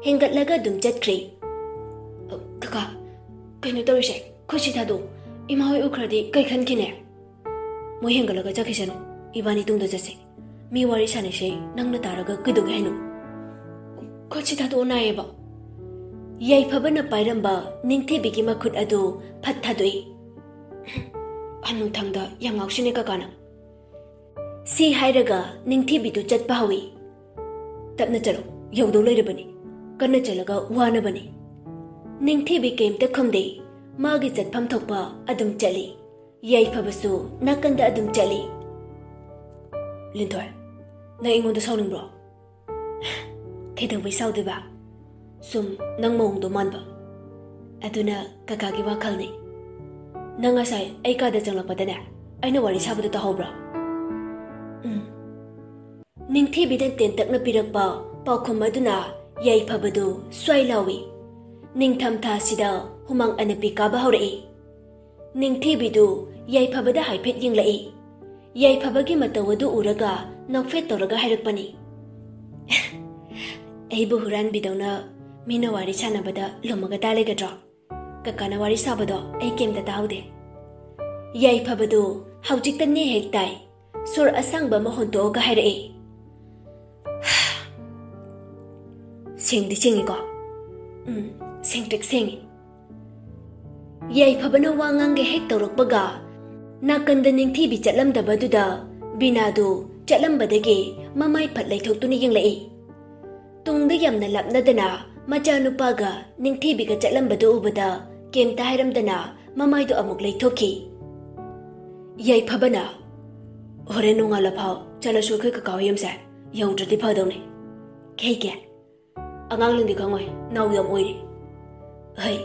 ꯍꯦꯟꯒꯠꯂꯒ ꯑꯗꯨꯝ ꯆꯠꯈ꯭ꯔꯦ꯫ "ꯀꯀꯥ, ꯀꯩꯅꯣ ꯇꯧꯔꯤꯁꯦ? ꯈꯨꯠꯁꯤ ꯊꯥꯗꯣꯛ꯫ ꯏꯃꯥ ꯍꯣꯏ ꯎꯈ꯭ꯔꯗꯤ ꯀꯩ ꯈꯟꯈꯤꯅꯦ?" "ꯃꯣꯏ ꯍꯦꯟꯒꯠꯂꯒ ꯆꯠꯈꯤꯁꯅꯨ꯫ ꯏꯕꯥꯅꯤ ꯇꯨꯡꯗ ꯆꯠꯁꯤ꯫ ꯃꯤ ꯋꯥꯔꯤ ꯁꯥꯟꯅꯩꯁꯦ ꯅꯪꯅ ꯇꯥꯔꯒ ꯀꯩꯗꯧꯒꯦ ꯍꯥꯏꯅꯣ?" "ꯈꯨꯠꯁꯤ ꯊꯥꯗꯣꯛꯑꯣ ꯅꯥꯏꯌꯦꯕ꯫" ꯌꯥꯏꯐꯕꯅ ꯄꯥꯏꯔꯝꯕ ꯅꯤꯡꯊꯤꯕꯤꯒꯤ ꯃꯈꯨꯠ ꯑꯗꯨ ꯐꯠ ꯊꯥꯗꯣꯛꯏ꯫ "ꯍꯅꯨꯊꯪꯗ ꯌꯥꯉꯥꯎꯁꯤꯅꯦ ꯀꯀꯥꯅ꯫" ꯁꯤ ꯍꯥꯏꯔꯒ ꯅꯤꯡꯊꯤꯕꯤꯗꯨ ꯆꯠꯄ ꯍꯧꯏ꯫ "ꯇꯞꯅ ꯆꯠꯂꯣ, ꯌꯧꯗꯧ ꯂꯩꯔꯕꯅꯤ꯫ ꯀꯟꯅ ꯆꯠꯂꯒ ꯋꯥꯅꯕꯅꯤ꯫" ꯅꯤꯡꯊꯤꯕꯤ ꯀꯩꯝꯇ ꯈꯨꯝꯗꯦ꯫ ꯃꯥꯒꯤ ꯆꯠꯐꯝ ꯊꯣꯛꯄ ꯑꯗꯨꯝ ꯆꯠꯂꯤ꯫ ꯌꯥꯏꯐꯕꯁꯨ ꯅꯥꯀꯟꯗ ꯑꯗꯨꯝ ꯆꯠꯂꯤ꯫ "ꯂꯤꯟꯊꯣꯏ, ꯅꯪ ꯑꯩꯉꯣꯟꯗ ꯁꯥꯎꯅꯤꯡꯕ꯭ꯔꯣ?" "ꯀꯩꯗꯧꯕꯩ ꯁꯥꯎꯗꯣꯏꯕ? ꯁꯨꯝ ꯅꯪ ꯃꯑꯣꯡꯗꯣ ꯃꯥꯟꯕ꯫ ꯑꯗꯨꯅ ꯀꯀꯥꯒꯤ ꯋꯥꯈꯜꯅꯤ꯫" ꯅꯪ ꯉꯁꯥꯏ ꯑꯩ ꯀꯥꯗ ꯆꯪꯂꯛꯄꯗꯅꯦ, ꯑꯩꯅ ꯋꯥꯔꯤ ꯁꯥꯕꯗꯣ ꯇꯥꯍꯧꯕ꯭ꯔꯣ? ꯎꯝ꯫ ꯅꯤꯡꯊꯤꯕꯤꯅ ꯇꯦꯟꯇꯛꯅ ꯄꯤꯔꯛꯄ ꯄꯥꯎꯈꯨꯝ ꯑꯗꯨꯅ ꯌꯥꯏꯐꯕꯗꯨ ꯁ꯭ꯋꯥꯏ ꯂꯥꯎꯏ꯫ ꯅꯤꯡꯊꯝ ꯊꯥꯁꯤꯗ ꯍꯨꯃꯥꯡ ꯑꯅꯞꯄꯤ ꯀꯥꯕ ꯍꯧꯔꯛꯏ꯫ ꯅꯤꯡꯊꯤꯕꯤꯗꯨ ꯌꯥꯏꯐꯕꯗ ꯍꯥꯏꯐꯦꯠ ꯌꯦꯡꯂꯛꯏ꯫ ꯌꯥꯏꯐꯕꯒꯤ ꯃꯇꯧ ꯑꯗꯨ ꯎꯔꯒ ꯅꯣꯛꯐꯦꯠ ꯇꯧꯔꯒ ꯍꯥꯏꯔꯛꯄꯅꯤ꯫ "ꯑꯩꯕꯨ ꯍꯨꯔꯥꯟꯕꯤꯗꯧꯅ ꯃꯤꯅ ꯋꯥꯔꯤ ꯁꯥꯟꯅꯕꯗ ꯂꯨꯝꯃꯒ ꯇꯥ ꯂꯩꯒꯗ꯭ꯔꯣ? ꯀꯀꯥꯅ ꯋꯥꯔꯤ ꯁꯥꯕꯗꯣ ꯑꯩ ꯀꯩꯝꯇ ꯇꯥꯍꯧꯗꯦ꯫" ꯌꯥꯏꯐꯕꯗꯨ ꯍꯧꯖꯤꯛꯇ ꯅꯦ ꯍꯦꯛ ꯇꯥꯏ꯫ ꯁꯣꯔ ꯑꯁꯥꯡꯕ ꯑꯃ ꯍꯣꯟꯇꯣꯛꯑꯒ ꯍꯥꯏꯔꯛꯏ꯫ "ꯁꯦꯡꯗꯤ ꯁꯦꯡꯉꯤꯀꯣ?" "ꯎꯝ, ꯁꯦꯡꯇ꯭ꯔꯤꯛ ꯁꯦꯡꯉꯤ꯫" ꯌꯥꯏꯐꯕꯅ ꯋꯥ ꯉꯥꯡꯒꯦ ꯍꯦꯛ ꯇꯧꯔꯛꯄꯒ, ꯅꯥꯀꯟꯗ ꯅꯤꯡꯊꯤꯕꯤ ꯆꯠꯂꯝꯗꯕꯗꯨꯗ ꯕꯤꯅꯥꯗꯨ ꯆꯠꯂꯝꯕꯗꯒꯤ ꯃꯃꯥꯏ ꯐꯠ ꯂꯩꯊꯣꯛꯇꯨꯅ ꯌꯦꯡꯂꯛꯏ꯫ ꯇꯨꯡꯗ ꯌꯥꯝꯅ ꯂꯥꯞꯅꯗꯅ ꯃꯆꯥꯅꯨꯄꯥꯒ ꯅꯤꯡꯊꯤꯕꯤꯒ ꯆꯠꯂꯝꯕꯗꯨ ꯎꯕꯗ ꯀꯩꯝꯇ ꯍꯥꯏꯔꯝꯗꯅ ꯃꯃꯥꯏꯗꯨ ꯑꯃꯨꯛ ꯂꯩꯊꯣꯛꯈꯤ꯫ ꯌꯥꯏꯐꯕꯅ, "ꯍꯣꯔꯦꯟ ꯅꯣꯡꯉꯥꯜꯂꯐꯥꯎ ꯆꯠꯂꯁꯨ ꯑꯩꯈꯣꯏ ꯀꯀꯥ ꯍꯣꯏ ꯌꯨꯝꯁꯦ ꯌꯧꯗ꯭ꯔꯗꯤ ꯐꯗꯧꯅꯦ꯫ ꯀꯩꯒꯤ? ꯑꯉꯥꯡꯁꯤꯡꯗꯤ ꯈꯪꯉꯣꯏ, ꯅꯥꯎ ꯌꯥꯝ ꯑꯣꯏꯔꯤ꯫" "ꯍꯩ,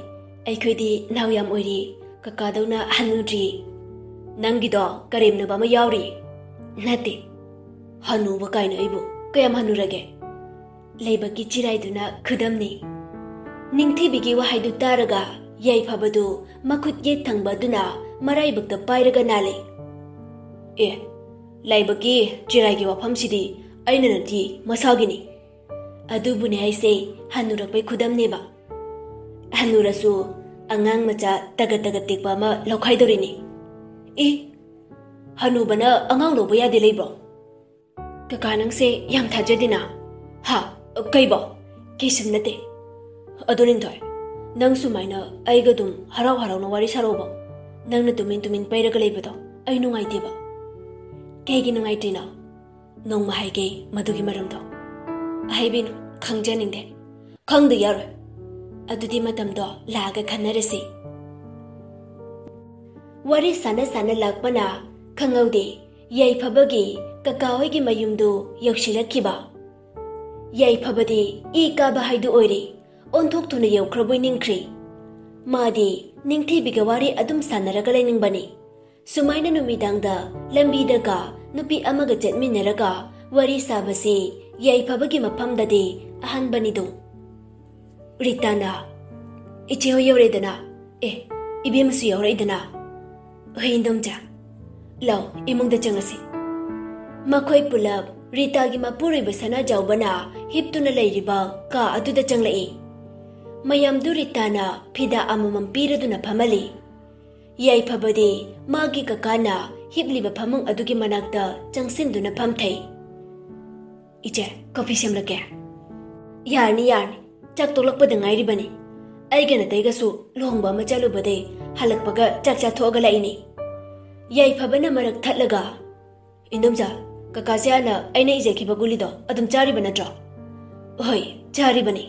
ꯑꯩꯈꯣꯏꯗꯤ ꯅꯥꯎ ꯌꯥꯝ ꯑꯣꯏꯔꯤ, ꯀꯀꯥꯗꯧꯅ ꯍꯟꯅꯨꯗ꯭ꯔꯤ꯫" "ꯅꯪꯒꯤꯗꯣ ꯀꯔꯦꯝꯅꯕ ꯑꯃ ꯌꯥꯎꯔꯤ꯫" "ꯅꯠꯇꯦ, ꯍꯅꯨꯕ ꯀꯥꯏꯅ ꯑꯩꯕꯨ ꯀꯌꯥꯝ ꯍꯟꯅꯨꯔꯒꯦ?" ꯂꯥꯏꯕꯛꯀꯤ ꯆꯤꯔꯥꯏꯗꯨꯅ ꯈꯨꯗꯝꯅꯤ꯫ ꯅꯤꯡꯊꯤꯕꯤꯒꯤ ꯋꯥꯍꯩꯗꯨ ꯇꯥꯔꯒ ꯌꯥꯏꯐꯕꯗꯨ ꯃꯈꯨꯠ ꯌꯦꯠ ꯊꯪꯕ ꯑꯗꯨꯅ ꯃꯔꯥꯏꯕꯛꯇ ꯄꯥꯏꯔꯒ ꯅꯥꯜꯂꯤ꯫ "ꯑꯦ, ꯂꯥꯏꯕꯛꯀꯤ ꯆꯤꯔꯥꯏꯒꯤ ꯋꯥꯐꯝꯁꯤꯗꯤ ꯑꯩꯅ ꯅꯠꯇꯦ, ꯃꯁꯥꯒꯤꯅꯤ꯫ ꯑꯗꯨꯕꯨꯅꯦ ꯑꯩꯁꯦ ꯍꯟꯅꯨꯔꯛꯄꯩ ꯈꯨꯗꯝꯅꯦꯕ꯫ ꯍꯟꯅꯨꯔꯁꯨ ꯑꯉꯥꯡ ꯃꯆꯥ ꯇꯒꯠ ꯇꯒꯠ ꯇꯦꯛꯄ ꯑꯃ ꯂꯧꯈꯥꯏꯗꯧꯔꯤꯅꯤ꯫" "ꯑꯦ, ꯍꯅꯨꯕꯅ ꯑꯉꯥꯡ ꯂꯧꯕ ꯌꯥꯗꯦ ꯂꯩꯕ꯭ꯔꯣ?" "ꯀꯀꯥ, ꯅꯪꯁꯦ ꯌꯥꯝ ꯊꯥꯖꯗꯦꯅ꯫" "ꯍꯥ? ꯀꯩꯕꯣ?" "ꯀꯩꯁꯨꯝ ꯅꯠꯇꯦ꯫ ꯑꯗꯣ ꯂꯤꯟꯊꯣꯏ, ꯅꯪ ꯁꯨꯃꯥꯏꯅ ꯑꯩꯒ ꯑꯗꯨꯝ ꯍꯔꯥꯎ ꯍꯔꯥꯎꯅ ꯋꯥꯔꯤ ꯁꯥꯔꯛꯎꯕ꯫ ꯅꯪꯅ ꯇꯨꯃꯤꯟ ꯇꯨꯃꯤꯟ ꯄꯩꯔꯒ ꯂꯩꯕꯗꯣ ꯑꯩ ꯅꯨꯡꯉꯥꯏꯇꯦꯕ꯫" "ꯀꯩꯒꯤ ꯅꯨꯡꯉꯥꯏꯇ꯭ꯔꯤꯅꯣ?" "ꯅꯣꯡꯃ ꯍꯥꯏꯒꯦ ꯃꯗꯨꯒꯤ ꯃꯔꯝꯗꯣ꯫" "ꯍꯥꯏꯕꯤꯅꯨ, ꯈꯪꯖꯅꯤꯡꯗꯦ꯫" "ꯈꯪꯗ ꯌꯥꯔꯣꯏ꯫ ꯑꯗꯨꯗꯤ ꯃꯇꯝꯗꯣ ꯂꯥꯛꯑꯒ ꯈꯟꯅꯔꯁꯤ꯫" ꯋꯥꯔꯤ ꯁꯥꯟꯅ ꯁꯥꯟꯅ ꯂꯥꯛꯄꯅ ꯈꯪꯍꯧꯗꯦ, ꯌꯥꯏꯐꯕꯒꯤ ꯀꯀꯥ ꯍꯣꯏꯒꯤ ꯃꯌꯨꯝꯗꯨ ꯌꯧꯁꯤꯜꯂꯛꯈꯤꯕ꯫ ꯌꯥꯏꯐꯕꯗꯤ ꯏ ꯀꯥꯕ ꯍꯥꯏꯗꯨ ꯑꯣꯏꯔꯦ꯫ ꯑꯣꯟꯊꯣꯛꯇꯨꯅ ꯌꯧꯈ꯭ꯔꯕꯣꯏ ꯅꯤꯡꯈ꯭ꯔꯦ꯫ ꯃꯥꯗꯤ ꯅꯤꯡꯊꯤꯕꯤꯒ ꯋꯥꯔꯤ ꯑꯗꯨꯝ ꯁꯥꯟꯅꯔꯒ ꯂꯩꯅꯤꯡꯕꯅꯤ꯫ ꯁꯨꯃꯥꯏꯅ ꯅꯨꯃꯤꯗꯥꯡꯗ ꯂꯝꯕꯤꯗꯒ ꯅꯨꯄꯤ ꯑꯃꯒ ꯆꯠꯃꯤꯟꯅꯔꯒ ꯋꯥꯔꯤ ꯁꯥꯕꯁꯤ ꯌꯥꯏꯐꯕꯒꯤ ꯃꯐꯝꯗꯗꯤ ꯑꯍꯥꯟꯕꯅꯤꯗꯣ꯫ ꯔꯤꯇꯥꯅ, "ꯏꯆꯦ ꯍꯣꯏ ꯌꯧꯔꯦꯗꯅ? ꯑꯦ, ꯏꯕꯦꯝꯃꯁꯨ ꯌꯧꯔꯛꯏꯗꯅ? ꯍꯣꯏ, ꯏꯟꯗꯣꯝꯆꯥ꯫ ꯂꯥꯎ, ꯏꯃꯨꯡꯗ ꯆꯪꯉꯁꯤ꯫" ꯃꯈꯣꯏ ꯄꯨꯂꯞ ꯔꯤꯇꯥꯒꯤ ꯃꯄꯨꯔꯣꯏꯕ ꯁꯅꯥꯖꯥꯎꯕꯅ ꯍꯤꯞꯇꯨꯅ ꯂꯩꯔꯤꯕ ꯀꯥ ꯑꯗꯨꯗ ꯆꯪꯂꯛꯏ꯫ ꯃꯌꯥꯝꯗꯨ ꯔꯤꯇꯥꯅ ꯐꯤꯗꯥ ꯑꯃꯃꯝ ꯄꯤꯔꯗꯨꯅ ꯐꯝꯍꯜꯂꯤ꯫ ꯌꯥꯏꯐꯕꯗꯤ ꯃꯥꯒꯤ ꯀꯀꯥꯅ ꯍꯤꯞꯂꯤꯕ ꯐꯃꯨꯡ ꯑꯗꯨꯒꯤ ꯃꯅꯥꯛꯇ ꯆꯪꯁꯤꯟꯗꯨꯅ ꯐꯝꯊꯩ꯫ "ꯏꯆꯦ, ꯀꯣꯐꯤ ꯁꯦꯝꯂꯛꯀꯦ?" "ꯌꯥꯔꯅꯤ, ꯌꯥꯔꯅꯤ꯫ ꯆꯥꯛ ꯇꯣꯛꯂꯛꯄꯗ ꯉꯥꯏꯔꯤꯕꯅꯤ꯫ ꯑꯩꯒ ꯅꯥꯇꯩꯒꯁꯨ ꯂꯨꯍꯣꯡꯕ ꯑꯃ ꯆꯠꯂꯨꯕꯗꯩ ꯍꯜꯂꯛꯄꯒ ꯆꯥꯛ ꯆꯥꯊꯣꯛꯑꯒ ꯂꯥꯛꯏꯅꯤ꯫" ꯌꯥꯏꯐꯕꯅ ꯃꯔꯛ ꯊꯠꯂꯒ, "ꯏꯟꯗꯣꯝꯆꯥ, ꯀꯀꯥꯁꯦ ꯍꯥꯟꯅ ꯑꯩꯅ ꯏꯖꯈꯤꯕ ꯒꯨꯂꯤꯗꯣ ꯑꯗꯨꯝ ꯆꯥꯔꯤꯕ ꯅꯠꯇ꯭ꯔꯣ?" "ꯍꯣꯏ, ꯆꯥꯔꯤꯕꯅꯤ꯫"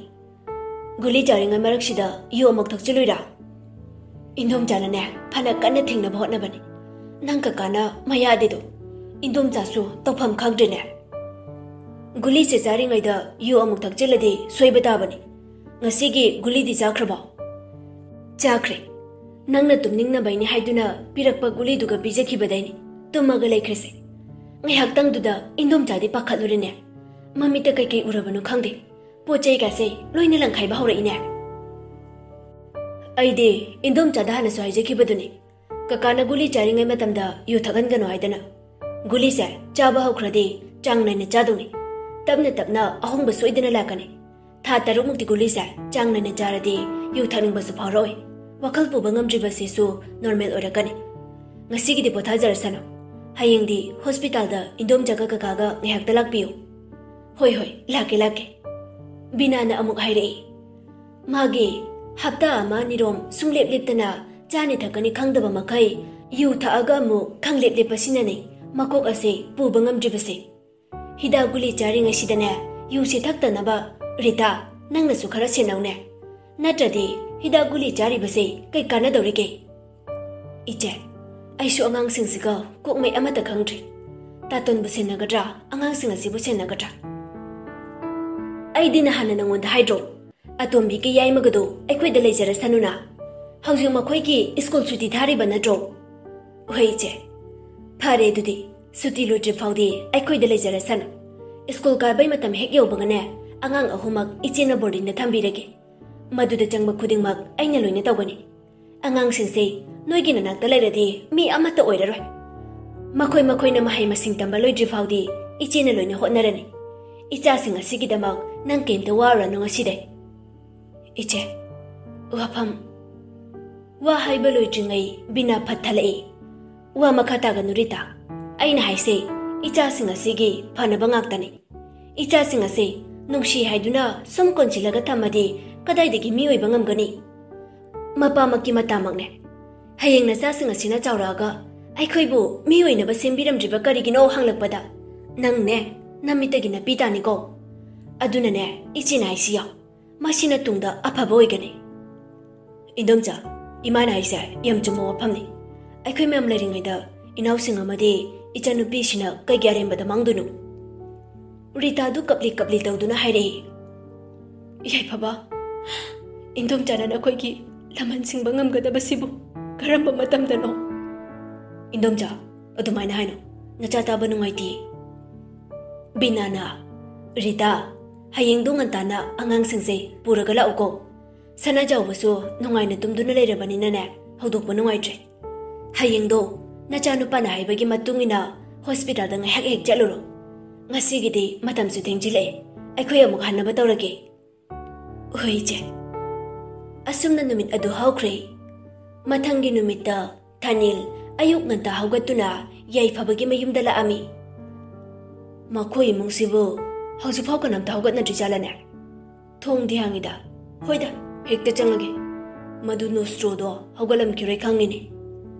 "ꯒꯨꯂꯤ ꯆꯥꯔꯤꯉꯩ ꯃꯔꯛꯁꯤꯗ ꯌꯨ ꯑꯃꯨꯛ ꯊꯛꯆꯤꯜꯂꯨꯏꯔꯥ?" ꯏꯟꯗꯣꯝꯆꯥꯅꯅꯦ ꯐꯅ ꯀꯟꯅ ꯊꯤꯡꯅꯕ ꯍꯣꯠꯅꯕꯅꯤ꯫ ꯅꯪ ꯀꯀꯥꯅ ꯃꯌꯥꯗꯤꯗꯣ꯫ ꯏꯟꯗꯣꯝꯆꯥꯁꯨ ꯇꯧꯐꯝ ꯈꯪꯗ꯭ꯔꯦꯅꯦ꯫ "ꯒꯨꯂꯤꯁꯦ ꯆꯥꯔꯤꯉꯩꯗ ꯌꯨ ꯑꯃꯨꯛ ꯊꯛꯆꯤꯜꯂꯗꯤ ꯁꯣꯏꯕ ꯇꯥꯕꯅꯤ꯫ ꯉꯁꯤꯒꯤ ꯒꯨꯂꯤꯗꯤ ꯆꯥꯈ꯭ꯔꯕꯣ?" "ꯆꯥꯈ꯭ꯔꯦ꯫ ꯅꯪꯅ ꯇꯨꯝꯅꯤꯡꯅꯕꯩꯅꯤ ꯍꯥꯏꯗꯨꯅ ꯄꯤꯔꯛꯄ ꯒꯨꯂꯤꯗꯨꯒ ꯄꯤꯖꯈꯤꯕꯗꯩꯅꯤ ꯇꯨꯝꯃꯒ ꯂꯩꯈ꯭ꯔꯤꯁꯦ꯫" ꯉꯥꯏꯍꯥꯛꯇꯪꯗꯨꯗ ꯏꯟꯗꯣꯝꯆꯥꯗꯤ ꯄꯥꯈꯠꯂꯨꯔꯦꯅꯦ꯫ ꯃꯃꯤꯠꯇ ꯀꯩꯀꯩ ꯎꯔꯕꯅꯣ ꯈꯪꯗꯦ꯫ ꯄꯣꯠ ꯆꯩꯒꯁꯦ ꯂꯣꯏꯅ ꯂꯪꯈꯥꯏꯕ ꯍꯧꯔꯛꯏꯅꯦ꯫ "ꯑꯩꯗꯤ ꯏꯟꯗꯣꯝꯆꯥꯗ ꯍꯥꯟꯅꯁꯨ ꯍꯥꯏꯖꯈꯤꯕꯗꯨꯅꯤ, ꯀꯀꯥꯅ ꯒꯨꯂꯤ ꯆꯥꯔꯤꯉꯩ ꯃꯇꯝꯗ ꯌꯨ ꯊꯛꯍꯟꯒꯅꯨ ꯍꯥꯏꯗꯅ꯫ ꯒꯨꯂꯤꯁꯦ ꯆꯥꯕ ꯍꯧꯈ꯭ꯔꯗꯤ ꯆꯥꯡ ꯅꯥꯏꯅ ꯆꯥꯗꯧꯅꯤ꯫ ꯇꯞꯅ ꯇꯞꯅ ꯑꯍꯣꯡꯕ ꯁꯣꯏꯗꯅ ꯂꯥꯛꯀꯅꯤ꯫ ꯊꯥ ꯇꯔꯨꯛꯃꯨꯛꯇꯤ ꯒꯨꯂꯤꯁꯦ ꯆꯥꯡ ꯅꯥꯏꯅ ꯆꯥꯔꯗꯤ ꯌꯨ ꯊꯛꯅꯤꯡꯕꯁꯨ ꯐꯥꯎꯔꯛꯑꯣꯏ꯫ ꯋꯥꯈꯜ ꯄꯨꯕ ꯉꯝꯗ꯭ꯔꯤꯕꯁꯤꯁꯨ ꯅꯣꯔꯃꯦꯜ ꯑꯣꯏꯔꯛꯀꯅꯤ꯫ ꯉꯁꯤꯒꯤꯗꯤ ꯄꯣꯊꯥꯖꯔꯁꯅꯨ꯫ ꯍꯌꯦꯡꯗꯤ ꯍꯣꯁꯄꯤꯇꯥꯜꯗ ꯏꯟꯗꯣꯝꯆꯥꯒ ꯀꯀꯥꯒ ꯉꯥꯏꯍꯥꯛꯇ ꯂꯥꯛꯄꯤꯌꯨ꯫" "ꯍꯣꯏ, ꯍꯣꯏ, ꯂꯥꯛꯀꯦ, ꯂꯥꯛꯀꯦ꯫" ꯕꯤꯅꯥꯅ ꯑꯃꯨꯛ ꯍꯥꯏꯔꯛꯏ꯫ ꯃꯥꯒꯤ ꯍꯞꯇꯥ ꯑꯃ ꯑꯅꯤꯔꯣꯝ ꯁꯨꯡꯂꯦꯞ ꯂꯦꯞꯇꯅ ꯆꯥꯅꯤ ꯊꯛꯀꯅꯤ ꯈꯪꯗꯕ ꯃꯈꯩ ꯌꯨ ꯊꯛꯑꯒ ꯑꯃꯨꯛ ꯈꯪꯂꯦꯞ ꯂꯦꯞꯄꯁꯤꯅꯅꯦ ꯃꯀꯣꯛ ꯑꯁꯦ ꯄꯨꯕ ꯉꯝꯗ꯭ꯔꯤꯕꯁꯦ꯫ ꯍꯤꯗꯥꯛ ꯒꯨꯂꯤ ꯆꯥꯔꯤꯉꯩꯁꯤꯗꯅꯦ ꯌꯨꯁꯦ ꯊꯛꯇꯅꯕ ꯔꯤꯇꯥ, ꯅꯪꯅꯁꯨ ꯈꯔ ꯁꯦꯟꯅꯧꯅꯦ꯫ ꯅꯠꯇ꯭ꯔꯗꯤ ꯍꯤꯗꯥꯛ ꯒꯨꯂꯤ ꯆꯥꯔꯤꯕꯁꯦ ꯀꯩ ꯀꯥꯟꯅꯗꯧꯔꯤꯒꯦ? ꯏꯆꯦ, ꯑꯩꯁꯨ ꯑꯉꯥꯡꯁꯤꯡꯁꯤꯒ ꯀꯣꯛꯃꯩ ꯑꯃꯠꯇ ꯈꯪꯗ꯭ꯔꯦ꯫ ꯇꯥꯇꯣꯟꯕꯨ ꯁꯦꯟꯅꯒꯗ꯭ꯔꯥ, ꯑꯉꯥꯡꯁꯤꯡ ꯑꯁꯤꯕꯨ ꯁꯦꯟꯅꯒꯗ꯭ꯔꯥ? ꯑꯩꯗꯤ ꯅꯍꯥꯟꯅ ꯅꯉꯣꯟꯗ ꯍꯥꯏꯗ꯭ꯔꯣ? ꯑꯇꯣꯝꯕꯤꯒꯤ ꯌꯥꯏꯃꯒꯗꯣ ꯑꯩꯈꯣꯏꯗ ꯂꯩꯖꯔꯁꯅꯨꯅ꯫ ꯍꯧꯖꯤꯛ ꯃꯈꯣꯏꯒꯤ ꯁ꯭ꯀꯨꯜ ꯁꯨꯇꯤ ꯊꯥꯔꯤꯕ ꯅꯠꯇ꯭ꯔꯣ? ꯍꯣꯏ ꯏꯆꯦ꯫ ꯐꯔꯦ ꯑꯗꯨꯗꯤ, ꯁꯨꯇꯤ ꯂꯣꯏꯗ꯭ꯔꯤ ꯐꯥꯎꯗꯤ ꯑꯩꯈꯣꯏꯗ ꯂꯩꯖꯔꯁꯅꯨ꯫ ꯁ꯭ꯀꯨꯜ ꯀꯥꯕꯩ ꯃꯇꯝ ꯍꯦꯛ ꯌꯧꯕꯒꯅꯦ, ꯑꯉꯥꯡ ꯑꯍꯨꯝꯃꯛ ꯏꯆꯦꯅ ꯕꯣꯔꯗꯤꯡꯗ ꯊꯝꯕꯤꯔꯒꯦ꯫ ꯃꯗꯨꯗ ꯆꯪꯕ ꯈꯨꯗꯤꯡꯃꯛ ꯑꯩꯅ ꯂꯣꯏꯅ ꯇꯧꯒꯅꯤ꯫ ꯑꯉꯥꯡꯁꯤꯡꯁꯦ ꯅꯣꯏꯒꯤ ꯅꯅꯥꯛꯇ ꯂꯩꯔꯗꯤ ꯃꯤ ꯑꯃꯠꯇ ꯑꯣꯏꯔꯔꯣꯏ꯫ ꯃꯈꯣꯏ ꯃꯈꯣꯏꯅ ꯃꯍꯩ ꯃꯁꯤꯡ ꯇꯝꯕ ꯂꯣꯏꯗ꯭ꯔꯤ ꯐꯥꯎꯗꯤ ꯏꯆꯦꯅ ꯂꯣꯏꯅ ꯍꯣꯠꯅꯔꯅꯤ꯫ ꯏꯆꯥꯁꯤꯡ ꯑꯁꯤꯒꯤꯗꯃꯛ ꯅꯪ ꯀꯩꯝꯇ ꯋꯥꯔꯨꯔꯅꯨ ꯉꯁꯤꯗꯩ꯫ ꯏꯆꯦ, ꯋꯥꯐꯝ, ꯋꯥ ꯍꯥꯏꯕ ꯂꯣꯏꯗ꯭ꯔꯤꯉꯩ ꯕꯤꯅꯥ ꯐꯠ ꯊꯠꯂꯛꯏ꯫ ꯋꯥ ꯃꯈꯥ ꯇꯥꯒꯅꯨ ꯔꯤꯇꯥ꯫ ꯑꯩꯅ ꯍꯥꯏꯁꯦ ꯏꯆꯥꯁꯤꯡ ꯑꯁꯤꯒꯤ ꯐꯅꯕ ꯉꯥꯛꯇꯅꯤ꯫ ꯏꯆꯥꯁꯤꯡ ꯑꯁꯤ ꯅꯨꯡꯁꯤ ꯍꯥꯏꯗꯨꯅ ꯁꯨꯝ ꯀꯣꯟꯁꯤꯜꯂꯒ ꯊꯝꯃꯗꯤ ꯀꯗꯥꯏꯗꯒꯤ ꯃꯤ ꯑꯣꯏꯕ ꯉꯝꯒꯅꯤ? ꯃꯄꯥꯃꯛꯀꯤ ꯃꯇꯥꯃꯛꯅꯦ꯫ ꯍꯌꯦꯡ ꯅꯆꯥꯁꯤꯡ ꯑꯁꯤꯅ ꯆꯥꯎꯔꯛꯑꯒ ꯑꯩꯈꯣꯏꯕꯨ ꯃꯤ ꯑꯣꯏꯅꯕ ꯁꯦꯝꯕꯤꯔꯝꯗ꯭ꯔꯤꯕ ꯀꯔꯤꯒꯤꯅꯣ ꯍꯪꯂꯛꯄꯗ ꯅꯪꯅꯦ ꯅꯃꯤꯠꯇꯒꯤ ꯅꯄꯤ ꯇꯥꯅꯤꯀꯣ꯫ ꯑꯗꯨꯅꯅꯦ ꯏꯆꯦꯅ ꯍꯥꯏꯁꯤ ꯌꯥꯎ꯫ ꯃꯁꯤꯅ ꯇꯨꯡꯗ ꯑꯐꯕ ꯑꯣꯏꯒꯅꯤ꯫ ꯏꯟꯗꯣꯝꯆꯥ, ꯏꯃꯥꯅ ꯍꯥꯏꯁꯦ ꯌꯥꯝ ꯆꯨꯝꯕ ꯋꯥꯐꯝꯅꯤ꯫ ꯑꯩꯈꯣꯏ ꯃꯌꯥꯝ ꯂꯩꯔꯤꯉꯩꯗ ꯏꯅꯥꯎꯁꯤꯡ ꯑꯃꯗꯤ ꯏꯆꯟꯅꯨꯄꯤꯁꯤꯅ ꯀꯩꯒꯤ ꯑꯔꯦꯝꯕꯗ ꯃꯥꯡꯗꯣꯏꯅꯣ? ꯔꯤꯇꯥꯗꯨ ꯀꯞꯂꯤ ꯀꯞꯂꯤ ꯇꯧꯗꯨꯅ ꯍꯥꯏꯔꯛꯏ꯫ ꯌꯥꯏꯐꯕ, ꯏꯟꯗꯣꯝꯆꯥꯅ ꯅꯈꯣꯏꯒꯤ ꯂꯃꯟ ꯁꯤꯡꯕ ꯉꯝꯒꯗꯕꯁꯤꯕꯨ ꯀꯔꯝꯕ ꯃꯇꯝꯗꯅꯣ? ꯏꯟꯗꯣꯝꯆꯥ, ꯑꯗꯨꯃꯥꯏꯅ ꯍꯥꯏꯅꯣ꯫ ꯅꯆꯥ ꯇꯥꯕ ꯅꯨꯡꯉꯥꯏꯇꯦ꯫ ꯕꯤꯅꯥꯅ, ꯔꯤꯇꯥ, ꯍꯌꯦꯡꯗꯣ ꯉꯟꯇꯥꯅ ꯑꯉꯥꯡꯁꯤꯡꯁꯦ ꯄꯨꯔꯒ ꯂꯥꯛꯎꯀꯣ꯫ ꯁꯅꯥꯖꯥꯎꯕꯁꯨ ꯅꯨꯡꯉꯥꯏꯅ ꯇꯨꯝꯗꯨꯅ ꯂꯩꯔꯕꯅꯤꯅꯅꯦ, ꯍꯧꯗꯣꯛꯄ ꯅꯨꯡꯉꯥꯏꯇ꯭ꯔꯦ꯫ ꯍꯌꯦꯡꯗꯣ ꯅꯆꯥꯅꯨꯄꯥꯅ ꯍꯥꯏꯕꯒꯤ ꯃꯇꯨꯡ ꯏꯟꯅ ꯍꯣꯁꯄꯤꯇꯥꯜꯗ ꯉꯥꯏꯍꯥꯛ ꯍꯦꯛ ꯆꯠꯂꯨꯔꯣ꯫ ꯉꯁꯤꯒꯤꯗꯤ ꯃꯇꯝꯁꯨ ꯊꯦꯡꯖꯤꯜꯂꯛꯑꯦ, ꯑꯩꯈꯣꯏ ꯑꯃꯨꯛ ꯍꯟꯅꯕ ꯇꯧꯔꯒꯦ꯫ ꯍꯣꯏ ꯏꯆꯦ꯫ ꯑꯁꯨꯝꯅ ꯅꯨꯃꯤꯠ ꯑꯗꯨ ꯍꯧꯈ꯭ꯔꯦ꯫ ꯃꯊꯪꯒꯤ ꯅꯨꯃꯤꯠꯇ ꯊꯥꯅꯤꯜ ꯑꯌꯨꯛ ꯉꯟꯇꯥ ꯍꯧꯒꯠꯇꯨꯅ ꯌꯥꯏꯐꯕꯒꯤ ꯃꯌꯨꯝꯗ ꯂꯥꯛꯑꯝꯃꯤ꯫ ꯃꯈꯣꯏ ꯏꯃꯨꯡꯁꯤꯕꯨ ꯍꯧꯖꯤꯛꯐꯥꯎ ꯀꯅꯥꯝꯇ ꯍꯧꯒꯠꯅꯗ꯭ꯔꯤꯖꯥꯠꯂꯅꯦ? ꯊꯣꯡꯗꯤ ꯍꯥꯡꯉꯤꯗ꯫ ꯍꯣꯏꯗ, ꯍꯦꯛꯇ ꯆꯪꯉꯒꯦ꯫ ꯃꯗꯨ ꯅꯣꯁꯇ꯭ꯔꯣꯗꯣ ꯍꯧꯒꯠꯂꯝꯈꯤꯔꯣꯏ ꯈꯪꯉꯤꯅꯦ꯫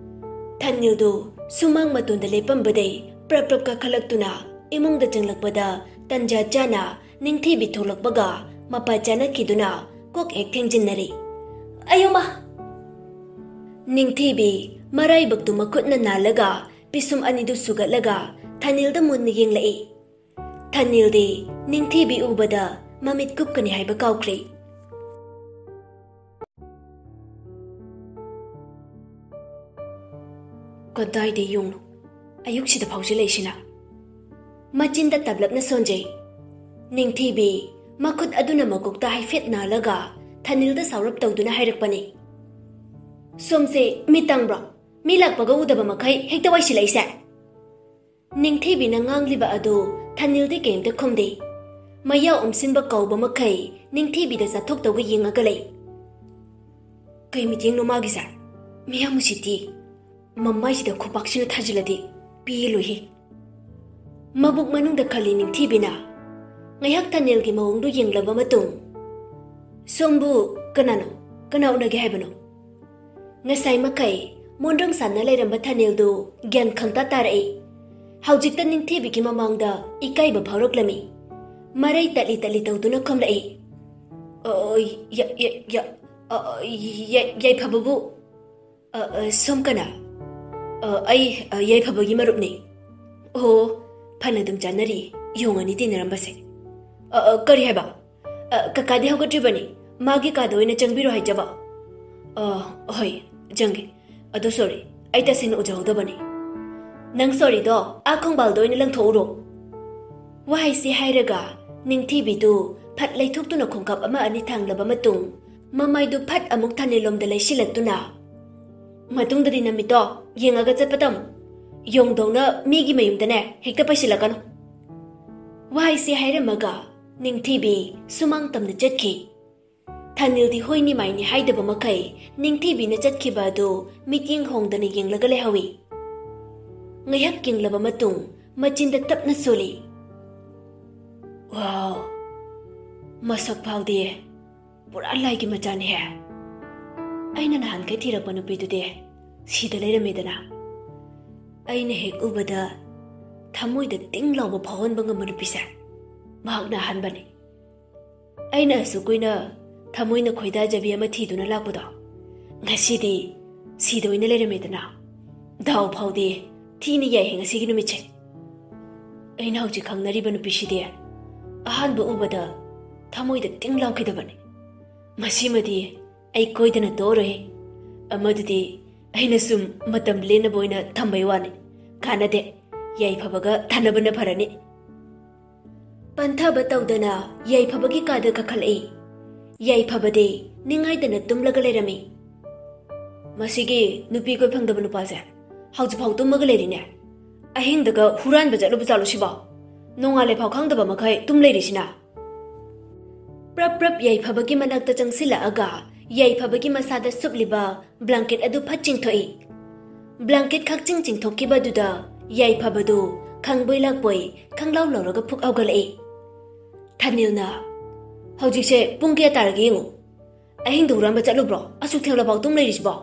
ꯊꯥꯅꯤꯜꯗꯨ ꯁꯨꯃꯥꯡ ꯃꯇꯣꯟꯗ ꯂꯦꯞꯄꯝꯕꯗꯩ ꯄ꯭ꯔꯞ ꯄ꯭ꯔꯞ ꯀꯥꯈꯠꯂꯛꯇꯨꯅ ꯏꯃꯨꯡꯗ ꯆꯪꯂꯛꯄꯗ ꯇꯟꯖꯥ ꯆꯥꯅ ꯅꯤꯡꯊꯤꯕꯤ ꯊꯣꯛꯂꯛꯄꯒ ꯃꯄꯥ ꯆꯥꯅꯈꯤꯗꯨꯅ ꯀꯣꯛ ꯍꯦꯛ ꯊꯦꯡꯖꯤꯟꯅꯔꯤ꯫ ꯑꯌꯣꯃ! ꯅꯤꯡꯊꯤꯕꯤ ꯃꯔꯥꯏꯕꯛꯇꯨ ꯃꯈꯨꯠꯅ ꯅꯥꯜꯂꯒ ꯄꯤꯁꯨꯝ ꯑꯅꯤꯗꯨ ꯁꯨꯒꯠꯂꯒ ꯊꯥꯅꯤꯜꯗ ꯃꯨꯟꯅ ꯌꯦꯡꯂꯛꯏ꯫ ꯊꯥꯅꯤꯜꯗꯤ ꯅꯤꯡꯊꯤꯕꯤ ꯎꯕꯗ ꯃꯃꯤꯠ ꯀꯨꯞꯀꯅꯤ ꯍꯥꯏꯕ ꯀꯥꯎꯈ꯭ꯔꯦ꯫ ꯀꯗꯥꯏꯗ ꯌꯣꯡꯅꯣ? ꯑꯌꯨꯛꯁꯤꯗ ꯐꯥꯎꯁꯤꯜꯂꯛꯏꯁꯤꯅ꯫ ꯃꯆꯤꯟꯗ ꯇꯞꯂꯞꯅ ꯁꯣꯟꯖꯩ꯫ ꯅꯤꯡꯊꯤꯕꯤ, ꯃꯈꯨꯠ ꯑꯗꯨꯅ ꯃꯀꯣꯛꯇ ꯍꯥꯏꯐꯦꯠ ꯅꯥꯜꯂꯒ ꯊꯅꯤꯜꯗ ꯁꯥꯎꯔꯞ ꯇꯧꯗꯨꯅ ꯍꯥꯏꯔꯛꯄꯅꯤ꯫ "ꯁꯣꯝꯁꯦ ꯃꯤ ꯇꯪꯕ꯭ꯔꯣ? ꯃꯤ ꯂꯥꯛꯄꯒ ꯎꯗꯕ ꯃꯈꯩ ꯍꯦꯛꯇ ꯋꯥꯏꯁꯤꯜꯂꯛꯏꯁꯦ?" ꯅꯤꯡꯊꯤꯕꯤꯅ ꯉꯥꯡꯂꯤꯕ ꯑꯗꯨ ꯊꯅꯤꯜꯗꯤ ꯀꯩꯝꯇ ꯈꯨꯝꯗꯦ꯫ ꯃꯌꯥ ꯎꯝꯁꯤꯟꯕ ꯀꯧꯕ ꯃꯈꯩ ꯅꯤꯡꯊꯤꯕꯤꯗ ꯆꯥꯊꯣꯛꯇꯧꯒ ꯌꯦꯡꯉꯒ ꯂꯩ꯫ ꯀꯩ ꯃꯤꯠꯌꯦꯡꯅꯣ ꯃꯥꯒꯤꯁꯦ? ꯃꯤꯌꯥꯝ ꯎꯁꯤꯠꯇꯤ꯫ ꯃꯃꯥꯏꯁꯤꯗ ꯈꯨꯄꯥꯛꯁꯤꯅ ꯊꯥꯖꯤꯜꯂꯗꯤ ꯄꯦꯜꯂꯣꯏꯍꯦ꯫ ꯃꯕꯨꯛ ꯃꯅꯨꯡꯗ ꯈꯜꯂꯤ ꯅꯤꯡꯊꯤꯕꯤꯅ꯫ ꯉꯥꯏꯍꯥꯛ ꯊꯅꯤꯜꯒꯤ ꯃꯑꯣꯡꯗꯨ ꯌꯦꯡꯂꯕ ꯃꯇꯨꯡ, "ꯁꯣꯝꯕꯨ ꯀꯅꯥꯅꯣ? ꯀꯅꯥ ꯎꯅꯒꯦ ꯍꯥꯏꯕꯅꯣ?" ꯉꯁꯥꯏ ꯃꯈꯩ ꯃꯣꯟꯗ꯭ꯔꯪ ꯁꯥꯟꯅ ꯂꯩꯔꯝꯕ ꯊꯅꯤꯜꯗꯨ ꯒ꯭ꯌꯥꯟ ꯈꯪꯇꯥ ꯇꯥꯔꯛꯏ꯫ ꯍꯧꯖꯤꯛꯇ ꯅꯤꯡꯊꯤꯕꯤꯒꯤ ꯃꯃꯥꯡꯗ ꯏꯀꯥꯏꯕ ꯐꯥꯎꯔꯛꯂꯝꯃꯤ꯫ ꯃꯔꯩ ꯇꯠꯂꯤ ꯇꯠꯂꯤ ꯇꯧꯗꯨꯅ ꯈꯨꯝꯂꯛꯏ꯫ "ꯑ, ꯌ-, ꯌ-, ꯌ-, ꯑ, ꯌ-, ꯌꯥꯏꯐꯕꯕꯨ, ꯑ, ꯑ, ꯁꯣꯝ ꯀꯅꯥ? ꯑ, ꯑꯩ, ꯑ, ꯌꯥꯏꯐꯕꯒꯤ ꯃꯔꯨꯞꯅꯤ꯫" "ꯑꯣ, ꯐꯅ ꯑꯗꯨꯝ ꯆꯥꯟꯅꯔꯤ, ꯌꯣꯡ ꯑꯅꯤ ꯇꯤꯟꯅꯔꯝꯕꯁꯦ꯫ ꯑ, ꯑ, ꯀꯔꯤ ꯍꯥꯏꯕ? ꯑ, ꯀꯀꯥꯗꯤ ꯍꯧꯒꯠꯇ꯭ꯔꯤꯕꯅꯤ, ꯃꯥꯒꯤ ꯀꯥꯗ ꯑꯣꯏꯅ ꯆꯪꯕꯤꯔꯣ ꯍꯥꯏꯖꯕ꯫" "ꯑ, ꯍꯣꯏ, ꯆꯪꯒꯦ꯫ ꯑꯗꯣ ꯁꯣꯔꯤ, ꯑꯩ ꯇꯁꯦꯡꯅ ꯎꯖꯍꯧꯗꯕꯅꯤ꯫" "ꯅꯪ ꯁꯣꯔꯤꯗꯣ ꯑꯥ ꯈꯣꯡꯕꯥꯜꯗ ꯑꯣꯏꯅ ꯂꯪꯊꯣꯛꯎꯔꯣ꯫" ꯋꯥꯍꯩꯁꯤ ꯍꯥꯏꯔꯒ ꯅꯤꯡꯊꯤꯕꯤꯗꯨ ꯐꯠ ꯂꯩꯊꯣꯛꯇꯨꯅ ꯈꯣꯡꯀꯥꯞ ꯑꯃ ꯑꯅꯤ ꯊꯥꯡꯂꯕ ꯃꯇꯨꯡ, ꯃꯃꯥꯏꯗꯨ ꯐꯠ ꯑꯃꯨꯛ ꯊꯅꯤꯜꯂꯣꯝꯗ ꯂꯩꯁꯤꯜꯂꯛꯇꯨꯅ, "ꯃꯇꯨꯡꯗꯗꯤ ꯅꯃꯤꯠꯇꯣ ꯌꯦꯡꯉꯒ ꯆꯠꯄ ꯇꯝꯃꯨ꯫ ꯌꯣꯡꯗꯧꯅ ꯃꯤꯒꯤ ꯃꯌꯨꯝꯗꯅꯦ ꯍꯦꯛꯇ ꯄꯩꯁꯤꯜꯂꯛꯀꯅꯨ꯫" ꯋꯥꯍꯩꯁꯤ ꯍꯥꯏꯔꯝꯃꯒ ꯅꯤꯡꯊꯤꯕꯤ ꯁꯨꯃꯥꯡ ꯇꯝꯅ ꯆꯠꯈꯤ꯫ ꯊꯅꯤꯜꯗꯤ ꯍꯣꯏꯅꯤ ꯃꯥꯏꯅꯤ ꯍꯥꯏꯗꯕ ꯃꯈꯩ ꯅꯤꯡꯊꯤꯕꯤꯅ ꯆꯠꯈꯤꯕ ꯑꯗꯨ ꯃꯤꯠꯌꯦꯡ ꯍꯣꯡꯗꯅ ꯌꯦꯡꯂꯒ ꯂꯩꯍꯧꯏ꯫ ꯉꯥꯏꯍꯥꯛ ꯌꯦꯡꯂꯕ ꯃꯇꯨꯡ ꯃꯆꯤꯟꯗ ꯇꯞꯅ ꯁꯣꯜꯂꯤ꯫ "ꯋꯥꯎ, ꯃꯁꯛ ꯐꯥꯎꯗꯤ ꯄꯨꯔꯥ ꯂꯥꯏꯒꯤ ꯃꯆꯥꯅꯤꯍꯦ꯫ ꯑꯩꯅ ꯅꯍꯥꯟꯈꯩ ꯊꯤꯔꯛꯄ ꯅꯨꯄꯤꯗꯨꯗꯤ ꯁꯤꯗ ꯂꯩꯔꯝꯃꯦꯗꯅ꯫ ꯑꯩꯅ ꯍꯦꯛ ꯎꯕꯗ ꯊꯃꯣꯏꯗ ꯇꯤꯡ ꯂꯥꯎꯕ ꯐꯥꯎꯍꯟꯕ ꯉꯝꯕ ꯅꯨꯄꯤꯁꯦ ꯃꯍꯥꯛꯅ ꯑꯍꯥꯟꯕꯅꯤ꯫ ꯑꯩꯅ ꯑꯁꯨꯛ ꯀꯨꯏꯅ ꯊꯃꯣꯏꯅ ꯈꯣꯏꯗꯥꯖꯕꯤ ꯑꯃ ꯊꯤꯗꯨꯅ ꯂꯥꯛꯄꯗꯣ ꯉꯁꯤꯗꯤ ꯁꯤꯗ ꯑꯣꯏꯅ ꯂꯩꯔꯝꯃꯦꯗꯅ꯫ ꯗꯥꯎ ꯐꯥꯎꯗꯤ ꯊꯤꯅ ꯌꯥꯏꯍꯦ ꯉꯁꯤꯒꯤ ꯅꯨꯃꯤꯠꯁꯦ꯫ ꯑꯩꯅ ꯍꯧꯖꯤꯛ ꯈꯪꯅꯔꯤꯕ ꯅꯨꯄꯤꯁꯤꯗꯤ ꯑꯍꯥꯟꯕ ꯎꯕꯗ ꯊꯃꯣꯏꯗ ꯇꯤꯡ ꯂꯥꯎꯈꯤꯗꯕꯅꯤ꯫ ꯃꯁꯤꯃꯗꯤ ꯑꯩ ꯀꯣꯏꯗꯅ ꯇꯣꯛꯑꯔꯣꯏ꯫ ꯑꯃꯗꯨꯗꯤ ꯑꯩꯅ ꯁꯨꯝ ꯃꯇꯝ ꯂꯦꯟꯅꯕ ꯑꯣꯏꯅ ꯊꯝꯕꯩ ꯋꯥꯅꯤ꯫ ꯀꯥꯟꯅꯗꯦ꯫ ꯌꯥꯏꯐꯕꯒ ꯊꯥꯅꯕꯅ ꯐꯔꯅꯤ꯫ ꯄꯟꯊꯕ ꯇꯧꯗꯅ ꯌꯥꯏꯐꯕꯒꯤ ꯀꯥꯗ ꯀꯥꯈꯠꯂꯛꯏ꯫ ꯌꯥꯏꯐꯕꯗꯤ ꯅꯤꯡꯉꯥꯏꯗꯅ ꯇꯨꯝꯂꯒ ꯂꯩꯔꯝꯃꯤ꯫ "ꯃꯁꯤꯒꯤ ꯅꯨꯄꯤ ꯀꯣꯏ ꯐꯪꯗꯕ ꯅꯨꯄꯥꯁꯦ ꯍꯧꯖꯤꯛꯐꯥꯎ ꯇꯨꯝꯃꯒ ꯂꯩꯔꯤꯅꯦ꯫ ꯑꯍꯤꯡꯗꯒ ꯍꯨꯔꯥꯟꯕ ꯆꯠꯂꯨꯕ ꯆꯥꯠꯂꯣ ꯁꯤꯕꯣ? ꯅꯣꯡꯉꯥꯜꯂꯦ ꯐꯥꯎ ꯈꯪꯗꯕ ꯃꯈꯩ ꯇꯨꯝ ꯂꯩꯔꯤꯁꯤꯅ?" ꯄ꯭ꯔꯞ ꯄ꯭ꯔꯞ ꯌꯥꯏꯐꯕꯒꯤ ꯃꯅꯥꯛꯇ ꯆꯪꯁꯤꯜꯂꯛꯑꯒ ꯌꯥꯏꯐꯕꯒꯤ ꯃꯁꯥꯗ ꯁꯨꯞꯂꯤꯕ ꯕ꯭ꯂꯥꯡꯀꯦꯠ ꯑꯗꯨ ꯐꯠ ꯆꯤꯡꯊꯣꯛꯏ꯫ ꯕ꯭ꯂꯥꯡꯀꯦꯠ ꯈꯛ ꯆꯤꯡ ꯆꯤꯡꯊꯣꯛꯈꯤꯕꯗꯨꯗ ꯌꯥꯏꯐꯕꯗꯨ ꯈꯪꯕꯣꯏ ꯂꯥꯛꯄꯣꯏ ꯈꯪꯂꯥꯎ ꯂꯥꯎꯔꯒ ꯐꯨꯛ ꯍꯧꯒꯠꯂꯛꯏ꯫ ꯊꯥꯅꯤꯜꯅ, "ꯍꯧꯖꯤꯛꯁꯦ ꯄꯨꯡ ꯀꯌꯥ ꯇꯥꯔꯒꯦ ꯌꯦꯡꯉꯨ꯫ ꯑꯍꯤꯡꯗ ꯍꯨꯔꯥꯟꯕ ꯆꯠꯂꯨꯕ꯭ꯔꯣ? ꯑꯁꯨꯛ ꯊꯦꯡꯂꯐꯥꯎ ꯇꯨꯝ ꯂꯩꯔꯤꯁꯤꯕꯣ?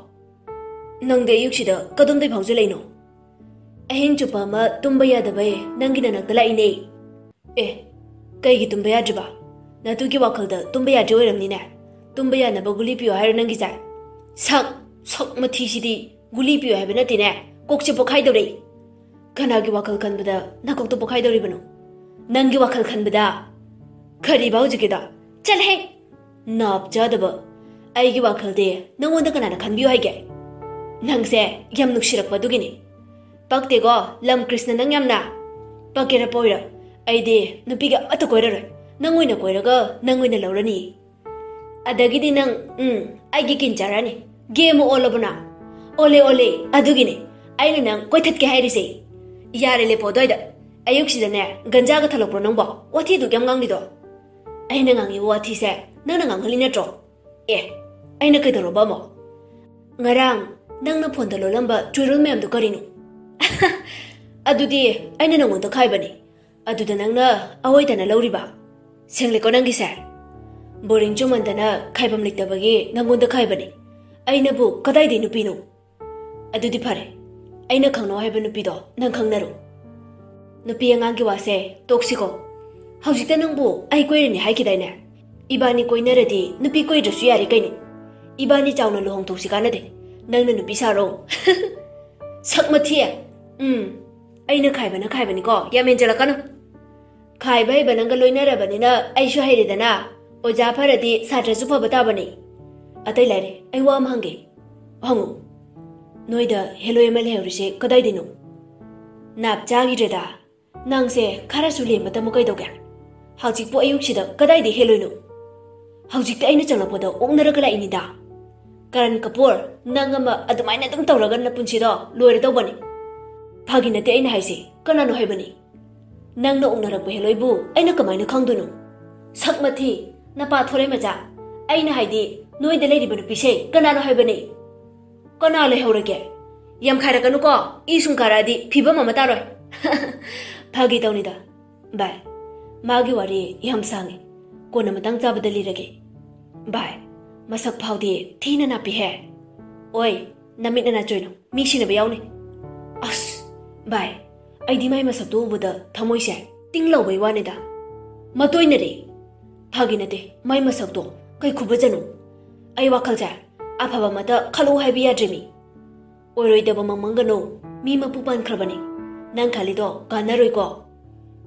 ꯅꯪꯗꯤ ꯑꯌꯨꯛꯁꯤꯗ ꯀꯗꯣꯝꯗꯩ ꯐꯥꯎꯖꯜꯂꯛꯏꯅꯣ?" "ꯑꯍꯤꯡ ꯆꯨꯞꯄ ꯑꯃ ꯇꯨꯝꯕ ꯌꯥꯗꯕꯩ ꯅꯪꯒꯤ ꯅꯅꯥꯛꯇ ꯂꯥꯛꯏꯅꯦ꯫" "ꯑꯦ, ꯀꯩꯒꯤ ꯇꯨꯝꯕ ꯌꯥꯗ꯭ꯔꯤꯕ? ꯅꯇꯨꯒꯤ ꯋꯥꯈꯜꯗ ꯇꯨꯝꯕ ꯌꯥꯗ꯭ꯔꯤ ꯑꯣꯏꯔꯝꯅꯤꯅꯦ꯫ ꯇꯨꯝꯕ ꯌꯥꯅꯕ ꯒꯨꯂꯤ ꯄꯤꯌꯣ ꯍꯥꯏꯔꯣ ꯅꯪꯒꯤꯁꯦ? ꯁꯛ, ꯁꯛ ꯃꯊꯤꯁꯤꯗꯤ ꯒꯨꯂꯤ ꯄꯤꯌꯣ ꯍꯥꯏꯕ ꯅꯠꯇꯦꯅꯦ꯫ ꯀꯣꯛꯁꯦ ꯄꯣꯛꯈꯥꯏꯗꯧꯔꯦ꯫ ꯀꯅꯥꯒꯤ ꯋꯥꯈꯜ ꯈꯟꯕꯗ ꯅꯀꯣꯛꯇꯣ ꯄꯣꯛꯈꯥꯏꯗꯧꯔꯤꯕꯅꯣ? ꯅꯪꯒꯤ ꯋꯥꯈꯜ ꯈꯟꯕꯗ?" "ꯀꯔꯤꯕ ꯍꯧꯖꯤꯛꯀꯤꯗꯣ? ꯆꯠꯂꯍꯦ! ꯅꯥꯞ ꯆꯥꯗꯕ꯫ ꯑꯩꯒꯤ ꯋꯥꯈꯜꯗꯤ ꯅꯪꯉꯣꯟꯗ ꯀꯅꯥꯅ ꯈꯟꯕꯤꯌꯨ ꯍꯥꯏꯒꯦ? ꯅꯪꯁꯦ ꯌꯥꯝ ꯅꯨꯡꯁꯤꯔꯛꯄ ꯑꯗꯨꯒꯤꯅꯤ꯫ ꯄꯛꯇꯦꯀꯣ, ꯂꯝ ꯀ꯭ꯔꯤꯁꯅ, ꯅꯪ ꯌꯥꯝꯅ꯫ ꯄꯛꯀꯦꯔꯥ ꯄꯣꯏꯔ, ꯑꯩꯗꯤ ꯅꯨꯄꯤꯒ ꯑꯃꯠꯇ ꯀꯣꯏꯔꯔꯣꯏ꯫ ꯅꯪ ꯑꯣꯏꯅ ꯀꯣꯏꯔꯒ ꯅꯪ ꯑꯣꯏꯅ ꯂꯧꯔꯅꯤ꯫ ꯑꯗꯒꯤꯗꯤ ꯅꯪ, ꯎꯝ, ꯑꯩꯒꯤ ꯀꯤꯟ ꯆꯥꯔꯅꯤ꯫ ꯒꯦ ꯑꯃ ꯑꯣꯜꯂꯕꯣ ꯅꯪ? ꯑꯣꯜꯂꯦ, ꯑꯣꯜꯂꯦ꯫ ꯑꯗꯨꯒꯤꯅꯦ ꯑꯩꯅ ꯅꯪ ꯀꯣꯏꯊꯠꯀꯦ ꯍꯥꯏꯔꯤꯁꯦ꯫ ꯌꯥꯔꯦ, ꯂꯦꯞꯄꯣ ꯑꯗꯨꯋꯥꯏꯗ꯫ ꯑꯌꯨꯛꯁꯤꯗꯅꯦ ꯒꯟꯖꯥꯒ ꯊꯜꯂꯛꯄ꯭ꯔꯣ ꯅꯪꯕꯣ? ꯋꯥꯊꯤ ꯑꯗꯨꯛ ꯌꯥꯝ ꯉꯥꯡꯂꯤꯗꯣ?" "ꯑꯩꯅ ꯉꯥꯡꯉꯤꯕ ꯋꯥꯊꯤꯁꯦ ꯅꯪꯅ ꯉꯥꯡꯍꯜꯂꯤ ꯅꯠꯇ꯭ꯔꯣ?" "ꯑꯦ, ꯑꯩꯅ ꯀꯩꯗꯧꯔꯕ ꯑꯃꯨꯛ?" "ꯉꯔꯥꯡ ꯅꯪꯅ ꯐꯣꯟꯗ ꯂꯣꯜꯂꯝꯕ ꯆꯨꯔꯨꯜ ꯃꯌꯥꯝꯗꯣ ꯀꯔꯤꯅꯣ?" "ꯑꯗꯨꯗꯤ ꯑꯩꯅ ꯅꯪꯉꯣꯟꯗ ꯈꯥꯏꯕꯅꯤ꯫ ꯑꯗꯨꯗ ꯅꯪꯅ ꯑꯑꯣꯏꯗꯅ ꯂꯧꯔꯤꯕ? ꯁꯦꯡꯂꯦꯀꯣ ꯅꯪꯒꯤꯁꯦ꯫ ꯕꯣꯔꯤꯡ ꯆꯨꯃꯟꯗꯅ ꯈꯥꯏꯐꯝ ꯂꯩꯇꯕꯒꯤ ꯅꯪꯉꯣꯟꯗ ꯈꯥꯏꯕꯅꯤ꯫ ꯑꯩꯅꯕꯨ ꯀꯗꯥꯏꯗꯩ ꯅꯨꯄꯤꯅꯣ?" "ꯑꯗꯨꯗꯤ ꯐꯔꯦ, ꯑꯩꯅ ꯈꯪꯅꯧ ꯍꯥꯏꯕ ꯅꯨꯄꯤꯗꯣ ꯅꯪ ꯈꯪꯅꯔꯣ꯫ ꯅꯨꯄꯤ ꯑꯉꯥꯡꯒꯤ ꯋꯥꯁꯦ ꯇꯣꯛꯁꯤꯀꯣ꯫ ꯍꯧꯖꯤꯛꯇ ꯅꯪꯕꯨ ꯑꯩ ꯀꯣꯏꯔꯅꯤ ꯍꯥꯏꯈꯤꯗꯥꯏꯅꯦ? ꯏꯕꯥꯅꯤ ꯀꯣꯏꯅꯔꯗꯤ ꯅꯨꯄꯤ ꯀꯣꯏꯗ꯭ꯔꯁꯨ ꯌꯥꯔꯦ ꯀꯩꯅꯣ꯫ ꯏꯕꯥꯅꯤ ꯆꯥꯎꯅ ꯂꯨꯍꯣꯡꯊꯣꯛꯁꯤ ꯀꯥꯟꯅꯗꯦ꯫ ꯅꯪꯅ ꯅꯨꯄꯤ ꯁꯥꯔꯣ꯫" "ꯁꯛ ꯃꯊꯤ꯫ ꯎꯝ, ꯑꯩꯅ ꯈꯥꯏꯕꯅ ꯈꯥꯏꯕꯅꯤꯀꯣ, ꯌꯥꯝ ꯍꯦꯟꯖꯜꯂꯛꯀꯅꯨ꯫ ꯈꯥꯏꯕ ꯍꯩꯕ ꯅꯪꯒ ꯂꯣꯏꯅꯔꯕꯅꯤꯅ ꯑꯩꯁꯨ ꯍꯩꯔꯦꯗꯅ꯫ ꯑꯣꯖꯥ ꯐꯔꯗꯤ ꯁꯥꯇ꯭ꯔꯁꯨ ꯐꯕ ꯇꯥꯕꯅꯤ꯫ ꯑꯇꯩ ꯂꯥꯏꯔꯦ, ꯑꯩ ꯋꯥ ꯑꯃ ꯍꯪꯒꯦ꯫" "ꯍꯪꯉꯨ꯫" ꯅꯣꯏꯗ ꯍꯦꯂꯣꯏ ꯑꯃ ꯂꯩꯍꯧꯔꯤꯁꯦ ꯀꯗꯥꯏꯗꯩꯅꯣ? ꯅꯥꯞ ꯆꯥꯈꯤꯗ꯭ꯔꯦꯗ꯫ ꯅꯪꯁꯦ ꯈꯔꯁꯨ ꯂꯦꯝꯕ ꯇꯝꯃꯨ ꯀꯩꯗꯧꯒꯦ? ꯍꯧꯖꯤꯛꯄꯨ ꯑꯌꯨꯛꯁꯤꯗ ꯀꯗꯥꯏꯗꯩ ꯍꯦꯂꯣꯏꯅꯣ? ꯍꯧꯖꯤꯛꯇ ꯑꯩꯅ ꯆꯪꯂꯛꯄꯗ ꯑꯣꯛꯅꯔꯒ ꯂꯥꯛꯏꯅꯤꯗ꯫ ꯀꯔꯟ ꯀꯄꯨꯔ, ꯅꯪ ꯑꯃ ꯑꯗꯨꯃꯥꯏꯅ ꯑꯗꯨꯝ ꯇꯧꯔꯒ ꯅꯄꯨꯟꯁꯤꯗꯣ ꯂꯣꯏꯔꯗꯧꯕꯅꯤ꯫ ꯐꯥꯒꯤ ꯅꯠꯇꯦ ꯑꯩꯅ ꯍꯥꯏꯁꯦ, ꯀꯅꯥꯅꯣ ꯍꯥꯏꯕꯅꯤ? ꯅꯪꯅ ꯑꯣꯛꯅꯔꯛꯄ ꯍꯦꯂꯣꯏꯕꯨ ꯑꯩꯅ ꯀꯃꯥꯏꯅ ꯈꯪꯗꯣꯏꯅꯣ? ꯁꯛ ꯃꯊꯤ, ꯅꯄꯥ ꯊꯣꯔꯦ ꯃꯆꯥ꯫ ꯑꯩꯅ ꯍꯥꯏꯗꯤ, ꯅꯣꯏꯗ ꯂꯩꯔꯤꯕ ꯅꯨꯄꯤꯁꯦ ꯀꯅꯥꯅꯣ ꯍꯥꯏꯕꯅꯤ? ꯀꯅꯥ ꯂꯩꯍꯧꯔꯒꯦ? ꯌꯥꯝ ꯈꯥꯏꯔꯛꯀꯅꯨꯀꯣ, ꯏ ꯁꯨꯝ ꯀꯥꯔꯛꯑꯗꯤ ꯐꯤꯕꯝ ꯑꯃ ꯇꯥꯔꯣꯏ꯫ ꯐꯥꯒꯤ ꯇꯧꯅꯤꯗ꯫ ꯚꯥꯏ, ꯃꯥꯒꯤ ꯋꯥꯔꯤ ꯌꯥꯝ ꯁꯥꯡꯉꯦ, ꯀꯣꯟꯅ ꯃꯇꯥꯡ ꯆꯥꯕꯗ ꯂꯤꯔꯒꯦ꯫ ꯚꯥꯏ, ꯃꯁꯛ ꯐꯥꯎꯗꯤ ꯊꯤꯅ ꯅꯥꯞꯄꯤꯍꯦ꯫ ꯑꯣꯏ, ꯅꯃꯤꯠ ꯅꯅꯥ ꯆꯣꯏꯅꯣ, ꯃꯤ ꯁꯤꯅꯕ ꯌꯥꯎꯅꯤ꯫ ꯑꯁ, ꯚꯥꯏ, ꯑꯩꯗꯤ ꯃꯥꯏ ꯃꯁꯛꯇꯣ ꯎꯕꯗ ꯊꯃꯣꯏꯁꯦ ꯇꯤꯡ ꯂꯥꯎꯕꯩ ꯋꯥꯅꯤꯗ꯫ ꯃꯇꯣꯏꯅꯔꯦ꯫ ꯐꯥꯒꯤ ꯅꯠꯇꯦ, ꯃꯥꯏ ꯃꯁꯛꯇꯣ ꯀꯩ ꯈꯨꯕꯖꯅꯣ? ꯑꯩ ꯋꯥꯈꯜꯁꯦ ꯑꯐꯕ ꯑꯃꯇ ꯈꯜꯂꯛꯎ ꯍꯥꯏꯕ ꯌꯥꯗ꯭ꯔꯦꯃꯤ꯫ ꯑꯣꯏꯔꯣꯏꯗꯕ ꯃꯪꯃꯪꯒꯅꯨ, ꯃꯤ ꯃꯄꯨ ꯄꯥꯟꯈ꯭ꯔꯕꯅꯤ꯫ ꯅꯪ ꯈꯜꯂꯤꯗꯣ ꯀꯥꯟꯅꯔꯣꯏꯀꯣ꯫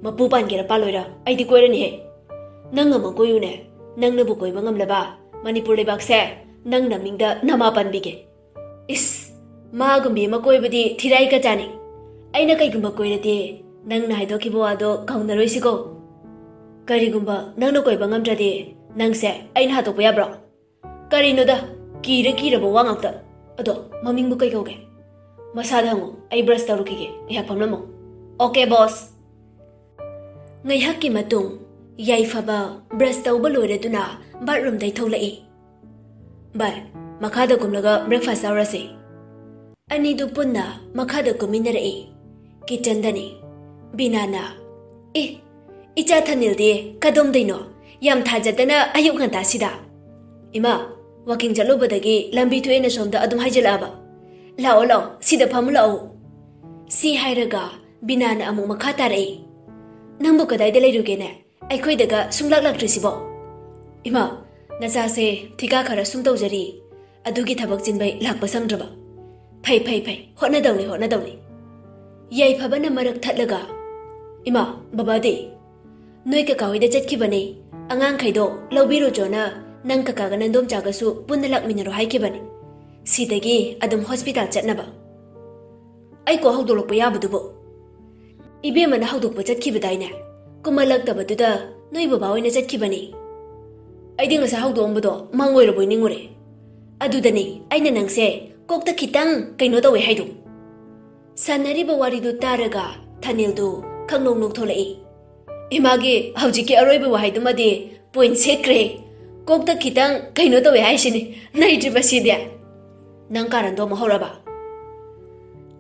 ꯃꯄꯨ ꯄꯥꯟꯒꯦꯔꯥ ꯄꯥꯜꯂꯣꯏꯔꯥ, ꯑꯩꯗꯤ ꯀꯣꯏꯔꯅꯤꯍꯦ꯫ ꯅꯪ ꯑꯃ ꯀꯣꯏꯌꯨꯅꯦ, ꯅꯪꯅꯕꯨ ꯀꯣꯏꯕ ꯉꯝꯂꯕ ꯃꯅꯤꯄꯨꯔ ꯂꯩꯕꯥꯛꯁꯦ ꯅꯪ ꯅꯃꯤꯡꯗ ꯅꯃꯥ ꯄꯥꯟꯕꯤꯒꯦ꯫ ꯏꯁ, ꯃꯥꯒꯨꯝꯕꯤ ꯑꯃ ꯀꯣꯏꯕꯗꯤ ꯊꯤꯔꯥꯏ ꯀꯆꯥꯅꯤ꯫ ꯑꯩꯅ ꯀꯩꯒꯨꯝꯕ ꯀꯣꯏꯔꯗꯤ ꯅꯪꯅ ꯍꯥꯏꯗꯣꯛꯈꯤꯕ ꯋꯥꯗꯣ ꯀꯥꯎꯅꯔꯣꯏꯁꯤꯀꯣ꯫ ꯀꯔꯤꯒꯨꯝꯕ ꯅꯪꯅ ꯀꯣꯏꯕ ꯉꯝꯗ꯭ꯔꯗꯤ ꯅꯪꯁꯦ ꯑꯩꯅ ꯍꯥꯠꯇꯣꯛꯄ ꯌꯥꯕ꯭ꯔꯣ? ꯀꯔꯤꯅꯣꯗ, ꯀꯤꯔ ꯀꯤꯔꯕ ꯋꯥ ꯉꯥꯛꯇ꯫ ꯑꯗꯣ ꯃꯃꯤꯡꯕꯨ ꯀꯩ ꯀꯧꯒꯦ? ꯃꯁꯥꯗ ꯍꯪꯉꯨ, ꯑꯩ ꯕ꯭ꯔꯁ ꯇꯧꯔꯨꯈꯤꯒꯦ, ꯉꯥꯏꯍꯥꯛ ꯐꯝꯂꯝꯃꯣ꯫ ꯑꯣꯀꯦ ꯕꯣꯁ꯫ ꯉꯥꯏꯍꯥꯛꯀꯤ ꯃꯇꯨꯡ ꯌꯥꯏꯐꯕ ꯕ꯭ꯔꯁ ꯇꯧꯕ ꯂꯣꯏꯔꯗꯨꯅ ꯕꯥꯠꯔꯨꯝꯗꯩ ꯊꯣꯛꯂꯛꯏ꯫ ꯚꯥꯏ, ꯃꯈꯥꯗ ꯀꯨꯝꯂꯒ ꯕ꯭ꯔꯦꯛꯐꯥꯁ ꯆꯥꯔꯨꯔꯁꯦ꯫ ꯑꯅꯤꯗꯨ ꯄꯨꯟꯅ ꯃꯈꯥꯗ ꯀꯨꯝꯃꯤꯟꯅꯔꯛꯏ꯫ ꯀꯤꯆꯟꯗꯅꯤ꯫ ꯕꯤꯅꯥꯅ, "ꯑꯦ, ꯏꯆꯥ ꯊꯅꯤꯜꯗꯤ ꯀꯗꯣꯝꯗꯩꯅꯣ? ꯌꯥꯝ ꯊꯥꯖꯗꯅ ꯑꯌꯨꯛ ꯉꯟꯇꯥꯁꯤꯗ?" "ꯏꯃꯥ, ꯋꯥꯀꯤꯡ ꯆꯠꯂꯨꯕꯗꯒꯤ ꯂꯝꯕꯤ ꯊꯣꯛꯑꯦꯅ ꯁꯣꯝꯗ ꯑꯗꯨꯝ ꯍꯥꯏꯖꯤꯜꯂꯛꯑꯕ꯫ ꯂꯥꯛꯑꯣ, ꯂꯥꯛꯑꯣ, ꯁꯤꯗ ꯐꯝꯃꯨ ꯂꯥꯛꯑꯣ꯫" ꯁꯤ ꯍꯥꯏꯔꯒ ꯕꯤꯅꯥꯅ ꯑꯃꯨꯛ ꯃꯈꯥ ꯇꯥꯔꯛꯏ꯫ "ꯅꯪꯕꯨ ꯀꯗꯥꯏꯗ ꯂꯩꯔꯨꯒꯦꯅꯦ? ꯑꯩꯈꯣꯏꯗꯒ ꯁꯨꯡꯂꯥꯛ ꯂꯥꯛꯇ꯭ꯔꯤꯁꯤꯕꯣ?" "ꯏꯃꯥ, ꯅꯆꯥꯁꯦ ꯊꯤꯀꯥ ꯈꯔ ꯁꯨꯝ ꯇꯧꯖꯔꯤ, ꯑꯗꯨꯒꯤ ꯊꯕꯛ ꯆꯤꯟꯕꯩ ꯂꯥꯛꯄ ꯁꯪꯗ꯭ꯔꯕ꯫" "ꯐꯩ, ꯐꯩ, ꯐꯩ, ꯍꯣꯠꯅꯗꯧꯅꯤ, ꯍꯣꯠꯅꯗꯧꯅꯤ꯫" ꯌꯥꯏꯐꯕꯅ ꯃꯔꯛ ꯊꯠꯂꯒ, "ꯏꯃꯥ, ꯕꯕꯥꯗꯤ?" "ꯅꯣꯏ ꯀꯀꯥ ꯍꯣꯏꯗ ꯆꯠꯈꯤꯕꯅꯦ꯫ ꯑꯉꯥꯡꯈꯩꯗꯣ ꯂꯧꯕꯤꯔꯨꯆꯣꯅ ꯅꯪ ꯀꯀꯥꯒ ꯅꯟꯗꯣꯝꯆꯥꯒꯁꯨ ꯄꯨꯟꯅ ꯂꯥꯛꯃꯤꯟꯅꯔꯣ ꯍꯥꯏꯈꯤꯕꯅꯦ꯫ ꯁꯤꯗꯒꯤ ꯑꯗꯨꯝ ꯍꯣꯁꯄꯤꯇꯥꯜ ꯆꯠꯅꯕ꯫ ꯑꯩ ꯀꯣꯛ ꯍꯧꯗꯣꯛꯂꯛꯄ ꯌꯥꯕꯗꯨꯕꯨ? ꯏꯕꯦꯝꯃꯅ ꯍꯧꯗꯣꯛꯄ ꯆꯠꯈꯤꯕꯗꯥꯏꯅꯦ? ꯀꯨꯝꯍꯜꯂꯛꯇꯕꯗꯨꯗ ꯅꯣꯏ ꯕꯕꯥ ꯍꯣꯏꯅ ꯆꯠꯈꯤꯕꯅꯤ꯫ ꯑꯩꯗꯤ ꯉꯁꯥꯏ ꯍꯧꯗꯣꯛꯑꯝꯕꯗꯣ ꯃꯪ ꯑꯣꯏꯔꯕꯣꯏ ꯅꯤꯡꯉꯨꯔꯦ꯫ ꯑꯗꯨꯗꯅꯤ ꯑꯩꯅ ꯅꯪꯁꯦ ꯀꯣꯛꯇ ꯈꯤꯇꯪ ꯀꯩꯅꯣ ꯇꯧꯋꯦ ꯍꯥꯏꯗꯣ꯫ ꯁꯥꯟꯅꯔꯤꯕ ꯋꯥꯔꯤꯗꯨ ꯇꯥꯔꯒ ꯊꯅꯤꯜꯗꯨ ꯈꯪꯅꯣꯛ ꯅꯣꯛꯊꯣꯛꯂꯛꯏ꯫ ꯏꯃꯥꯒꯤ ꯍꯧꯖꯤꯛꯀꯤ ꯑꯔꯣꯏꯕ ꯋꯥꯍꯩꯗꯨꯃꯗꯤ ꯄꯣꯏꯟ ꯁꯦꯠꯈ꯭ꯔꯦ꯫ ꯀꯣꯛꯇ ꯈꯤꯇꯪ ꯀꯩꯅꯣ ꯇꯧꯋꯦ ꯍꯥꯏꯁꯤꯅꯤ, ꯅꯩꯗ꯭ꯔꯤꯕꯁꯤꯗꯤ꯫ ꯅꯪ ꯀꯥꯔꯟꯗꯣ ꯑꯃꯨꯛ ꯍꯧꯔꯕ?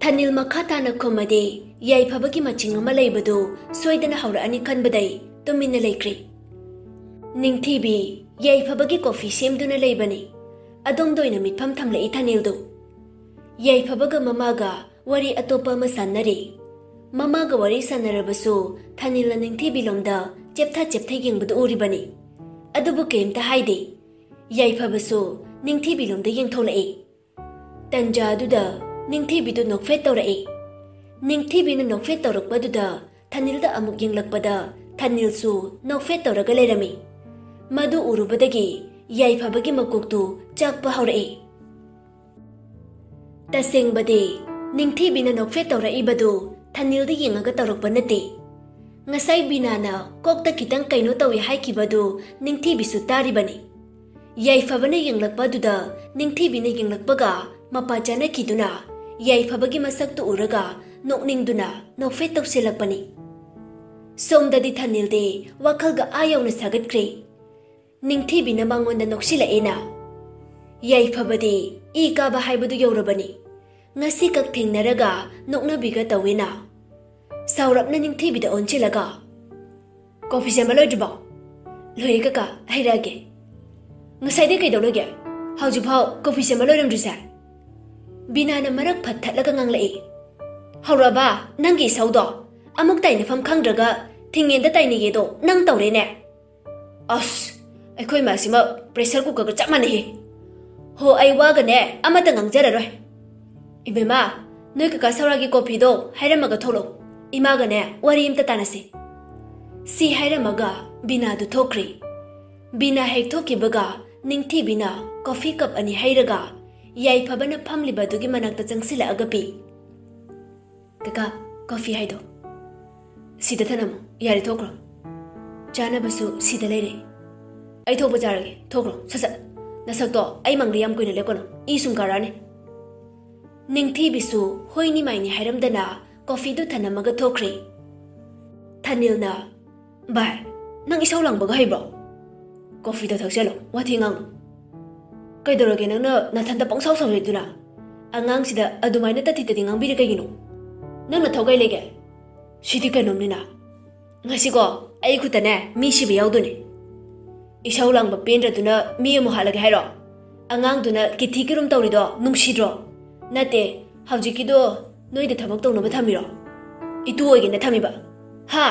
ꯊꯅꯤꯜ ꯃꯈꯥ ꯇꯥꯅ ꯈꯨꯝꯃꯗꯤ ꯌꯥꯏꯐꯕꯒꯤ ꯃꯆꯤꯡ ꯑꯃ ꯂꯩꯕꯗꯨ ꯁꯣꯏꯗꯅ ꯍꯧꯔꯛꯑꯅꯤ ꯈꯟꯕꯗꯩ ꯇꯨꯃꯤꯟꯅ ꯂꯩꯈ꯭ꯔꯦ꯫ ꯅꯤꯡꯊꯤꯕꯤ ꯌꯥꯏꯐꯕꯒꯤ ꯀꯣꯐꯤ ꯁꯦꯝꯗꯨꯅ ꯂꯩꯕꯅꯤ꯫ ꯑꯗꯣꯝꯗ ꯑꯣꯏꯅ ꯃꯤꯠꯐꯝ ꯊꯝꯂꯛꯏ ꯊꯅꯤꯜꯗꯨ꯫ ꯌꯥꯏꯐꯕꯒ ꯃꯃꯥꯒ ꯋꯥꯔꯤ ꯑꯇꯣꯞꯄ ꯑꯃ ꯁꯥꯟꯅꯔꯤ꯫ ꯃꯃꯥꯒ ꯋꯥꯔꯤ ꯁꯥꯟꯅꯔꯕꯁꯨ ꯊꯅꯤꯜꯅ ꯅꯤꯡꯊꯤꯕꯤꯂꯣꯝꯗ ꯆꯦꯞꯊ ꯆꯦꯞꯊ ꯌꯦꯡꯕꯗꯨ ꯎꯔꯤꯕꯅꯤ꯫ ꯑꯗꯨꯕꯨ ꯀꯔꯤꯝꯇ ꯍꯥꯏꯗꯦ꯫ ꯌꯥꯏꯐꯕꯁꯨ ꯅꯤꯡꯊꯤꯕꯤꯂꯣꯝꯗ ꯌꯦꯡꯊꯣꯛꯂꯛꯏ꯫ ꯇꯟꯖꯥ ꯑꯗꯨꯗ ꯅꯤꯡꯊꯤꯕꯤꯗꯨ ꯅꯣꯛꯐꯦꯠ ꯇꯧꯔꯛꯏ꯫ ꯅꯤꯡꯊꯤꯕꯤꯅ ꯅꯣꯛꯐꯦꯠ ꯇꯧꯔꯛꯄꯗꯨꯗ ꯊꯅꯤꯜꯗ ꯑꯃꯨꯛ ꯌꯦꯡꯂꯛꯄꯗ ꯊꯅꯤꯜꯁꯨ ꯅꯣꯛꯐꯦꯠ ꯇꯧꯔꯒ ꯂꯩꯔꯝꯃꯤ꯫ ꯃꯗꯨ ꯎꯔꯨꯕꯗꯒꯤ ꯌꯥꯏꯐꯕꯒꯤ ꯃꯀꯣꯛꯇꯨ ꯆꯥꯛꯄ ꯍꯧꯔꯛꯏ꯫ ꯇꯁꯦꯡꯕꯗꯤ ꯅꯤꯡꯊꯤꯕꯤꯅ ꯅꯣꯛꯐꯦꯠ ꯇꯧꯔꯛꯏꯕꯗꯨ ꯊꯅꯤꯜꯗ ꯌꯦꯡꯉꯒ ꯇꯧꯔꯛꯄ ꯅꯠꯇꯦ꯫ ꯉꯁꯥꯏ ꯕꯤꯅꯥꯅ ꯀꯣꯛꯇ ꯈꯤꯇꯪ ꯀꯩꯅꯣ ꯇꯧꯏ ꯍꯥꯏꯈꯤꯕꯗꯨ ꯅꯤꯡꯊꯤꯕꯤꯁꯨ ꯇꯥꯔꯤꯕꯅꯤ꯫ ꯌꯥꯏꯐꯕꯅ ꯌꯦꯡꯂꯛꯄ ꯑꯗꯨꯗ ꯅꯤꯡꯊꯤꯕꯤꯅ ꯌꯦꯡꯂꯛꯄꯒ ꯃꯄꯥ ꯆꯥꯅꯈꯤꯗꯨꯅ ꯌꯥꯏꯐꯕꯒꯤ ꯃꯁꯛꯇꯨ ꯎꯔꯒ ꯅꯣꯛꯅꯤꯡꯗꯨꯅ ꯅꯣꯛꯐꯦꯠ ꯇꯧꯁꯤꯜꯂꯛꯄꯅꯤ꯫ ꯁꯣꯝꯗꯗꯤ ꯊꯅꯤꯜꯗꯤ ꯋꯥꯈꯜꯒ ꯑꯥ ꯌꯧꯅ ꯁꯥꯒꯠꯈ꯭ꯔꯦ꯫ ꯅꯤꯡꯊꯤꯕꯤꯅ ꯃꯉꯣꯟꯗ ꯅꯣꯛꯁꯤꯜꯂꯛꯑꯦꯅ꯫ ꯌꯥꯏꯐꯕꯗꯤ ꯏ ꯀꯥꯕ ꯍꯥꯏꯕꯗꯨ ꯌꯧꯔꯕꯅꯤ꯫ ꯉꯁꯤꯈꯛ ꯊꯦꯡꯅꯔꯒ ꯅꯣꯛꯅꯕꯤꯒ ꯇꯧꯋꯦꯅ꯫ ꯁꯥꯎꯔꯞꯅ ꯅꯤꯡꯊꯤꯕꯤꯗ ꯑꯣꯟꯁꯤꯜꯂꯒ, "ꯀꯣꯐꯤ ꯁꯦꯝꯕ ꯂꯣꯏꯗ꯭ꯔꯤꯕꯣ?" "ꯂꯣꯏꯔꯦ ꯀꯀꯥ, ꯍꯩꯔꯛꯑꯒꯦ꯫ ꯉꯁꯥꯏꯗꯩ ꯀꯩꯗꯧ ꯂꯩꯒꯦ? ꯍꯧꯖꯤꯛꯐꯥꯎ ꯀꯣꯐꯤ ꯁꯦꯝꯕ ꯂꯣꯏꯔꯝꯗ꯭ꯔꯤꯁꯦ?" ꯕꯤꯅꯥꯅ ꯃꯔꯛ ꯐꯠ ꯊꯠꯂꯒ ꯉꯥꯡꯂꯛꯏ꯫ "ꯍꯧꯔꯛꯑꯕ ꯅꯪꯒꯤ ꯏꯁꯧꯗꯣ? ꯑꯃꯨꯛ ꯇꯥꯏꯅꯐꯝ ꯈꯪꯗ꯭ꯔꯒ ꯊꯤꯡꯉꯦꯟꯗ ꯇꯥꯏꯅꯩꯌꯦꯗꯣ ꯅꯪ ꯇꯧꯔꯦꯅꯦ?" "ꯑꯁ, ꯑꯩꯈꯣꯏ ꯃꯥꯁꯤꯃ ꯄ꯭ꯔꯦꯁꯔ ꯀꯨꯀꯔꯒ ꯆꯞ ꯃꯥꯟꯅꯩꯍꯦ꯫ ꯍꯣ, ꯑꯩ ꯋꯥꯒꯅꯦ ꯑꯃꯠꯇ ꯉꯥꯡꯖꯔꯔꯣꯏ꯫ ꯏꯕꯦꯝꯃ, ꯅꯣꯏ ꯀꯀꯥ ꯁꯧꯔꯥꯒꯤ ꯀꯣꯐꯤꯗꯣ ꯍꯥꯏꯔꯝꯃꯒ ꯊꯣꯛꯂꯛꯎ꯫ ꯏꯃꯥꯒꯅꯦ ꯋꯥꯔꯤ ꯑꯝꯇ ꯇꯥꯟꯅꯁꯤ꯫" ꯁꯤ ꯍꯥꯏꯔꯝꯃꯒ ꯕꯤꯅꯥꯗꯨ ꯊꯣꯛꯈ꯭ꯔꯦ꯫ ꯕꯤꯅꯥ ꯍꯦꯛ ꯊꯣꯛꯈꯤꯕꯒ ꯅꯤꯡꯊꯤꯕꯤꯅ ꯀꯣꯐꯤ ꯀꯞ ꯑꯅꯤ ꯍꯩꯔꯒ ꯌꯥꯏꯐꯕꯅ ꯐꯝꯂꯤꯕ ꯑꯗꯨꯒꯤ ꯃꯅꯥꯛꯇ ꯆꯪꯁꯤꯜꯂꯛꯑꯒ ꯄꯤ꯫ "ꯀꯀꯥ, ꯀꯣꯐꯤ ꯍꯥꯏꯗꯣ ꯁꯤꯗ ꯊꯅꯝꯃꯣ꯫ ꯌꯥꯔꯦ, ꯊꯣꯛꯈ꯭ꯔꯣ꯫ ꯆꯥꯅꯕꯁꯨ ꯁꯤꯗ ꯂꯩꯔꯦ꯫ ꯑꯩ ꯊꯣꯛꯄ ꯆꯥꯔꯒꯦ, ꯊꯣꯛꯈ꯭ꯔꯣ ꯁꯠ ꯁꯠ꯫ ꯅꯁꯛꯇꯣ ꯑꯩ ꯃꯥꯡꯗ ꯌꯥꯝ ꯀꯨꯏꯅ ꯂꯦꯞꯀꯅꯨ, ꯏ ꯁꯨꯝ ꯀꯥꯔꯛꯑꯅꯤ꯫" ꯅꯤꯡꯊꯤꯕꯤꯁꯨ ꯍꯣꯏꯅꯤ ꯃꯥꯏꯅꯤ ꯍꯥꯏꯔꯝꯗꯅ ꯀꯣꯐꯤꯗꯨ ꯊꯅꯝꯃꯒ ꯊꯣꯛꯈ꯭ꯔꯦ꯫ ꯊꯅꯤꯜꯅ, "ꯚꯥꯏ, ꯅꯪ ꯏꯁꯧ ꯂꯥꯡꯕꯒ ꯍꯩꯕ꯭ꯔꯣ? ꯀꯣꯐꯤꯗꯣ ꯊꯛꯆꯜꯂꯣ, ꯋꯥꯊꯤ ꯉꯥꯡꯅꯨ꯫ ꯀꯩꯗꯧꯔꯒꯦ ꯅꯪꯅ ꯅꯊꯟꯇ ꯄꯪꯁꯥꯎ ꯁꯥꯎꯔꯤꯗꯨꯅ? ꯑꯉꯥꯡꯁꯤꯗ ꯑꯗꯨꯃꯥꯏꯅ ꯇꯊꯤ ꯇꯊꯤ ꯉꯥꯡꯕꯤꯔꯤ ꯀꯩꯒꯤꯅꯣ? ꯅꯪ ꯅꯊꯧ ꯀꯩ ꯂꯩꯒꯦ? ꯁꯤꯗꯤ ꯀꯩꯅꯣꯝꯅꯤꯅ꯫ ꯉꯁꯤꯀꯣ ꯑꯩ ꯈꯨꯠꯇꯅꯦ ꯃꯤ ꯁꯤꯕ ꯌꯥꯎꯗꯣꯏꯅꯦ꯫" "ꯏꯁꯧ ꯂꯥꯡꯕ ꯄꯦꯟꯗ꯭ꯔꯗꯨꯅ ꯃꯤ ꯑꯃꯨꯛ ꯍꯥꯠꯂꯒꯦ ꯍꯥꯏꯔꯣ? ꯑꯉꯥꯡꯗꯨꯅ ꯀꯤꯊꯤ ꯀꯤꯔꯨꯝ ꯇꯧꯔꯤꯗꯣ ꯅꯨꯡꯁꯤꯗ꯭ꯔꯣ? ꯅꯠꯇꯦ, ꯍꯧꯖꯤꯛꯀꯤꯗꯣ ꯅꯣꯏꯗ ꯊꯕꯛ ꯇꯧꯅꯕ ꯊꯝꯃꯤꯔꯣ? ꯏꯇꯨ ꯑꯣꯏꯒꯦꯅ ꯊꯝꯃꯤꯕ? ꯍꯥ?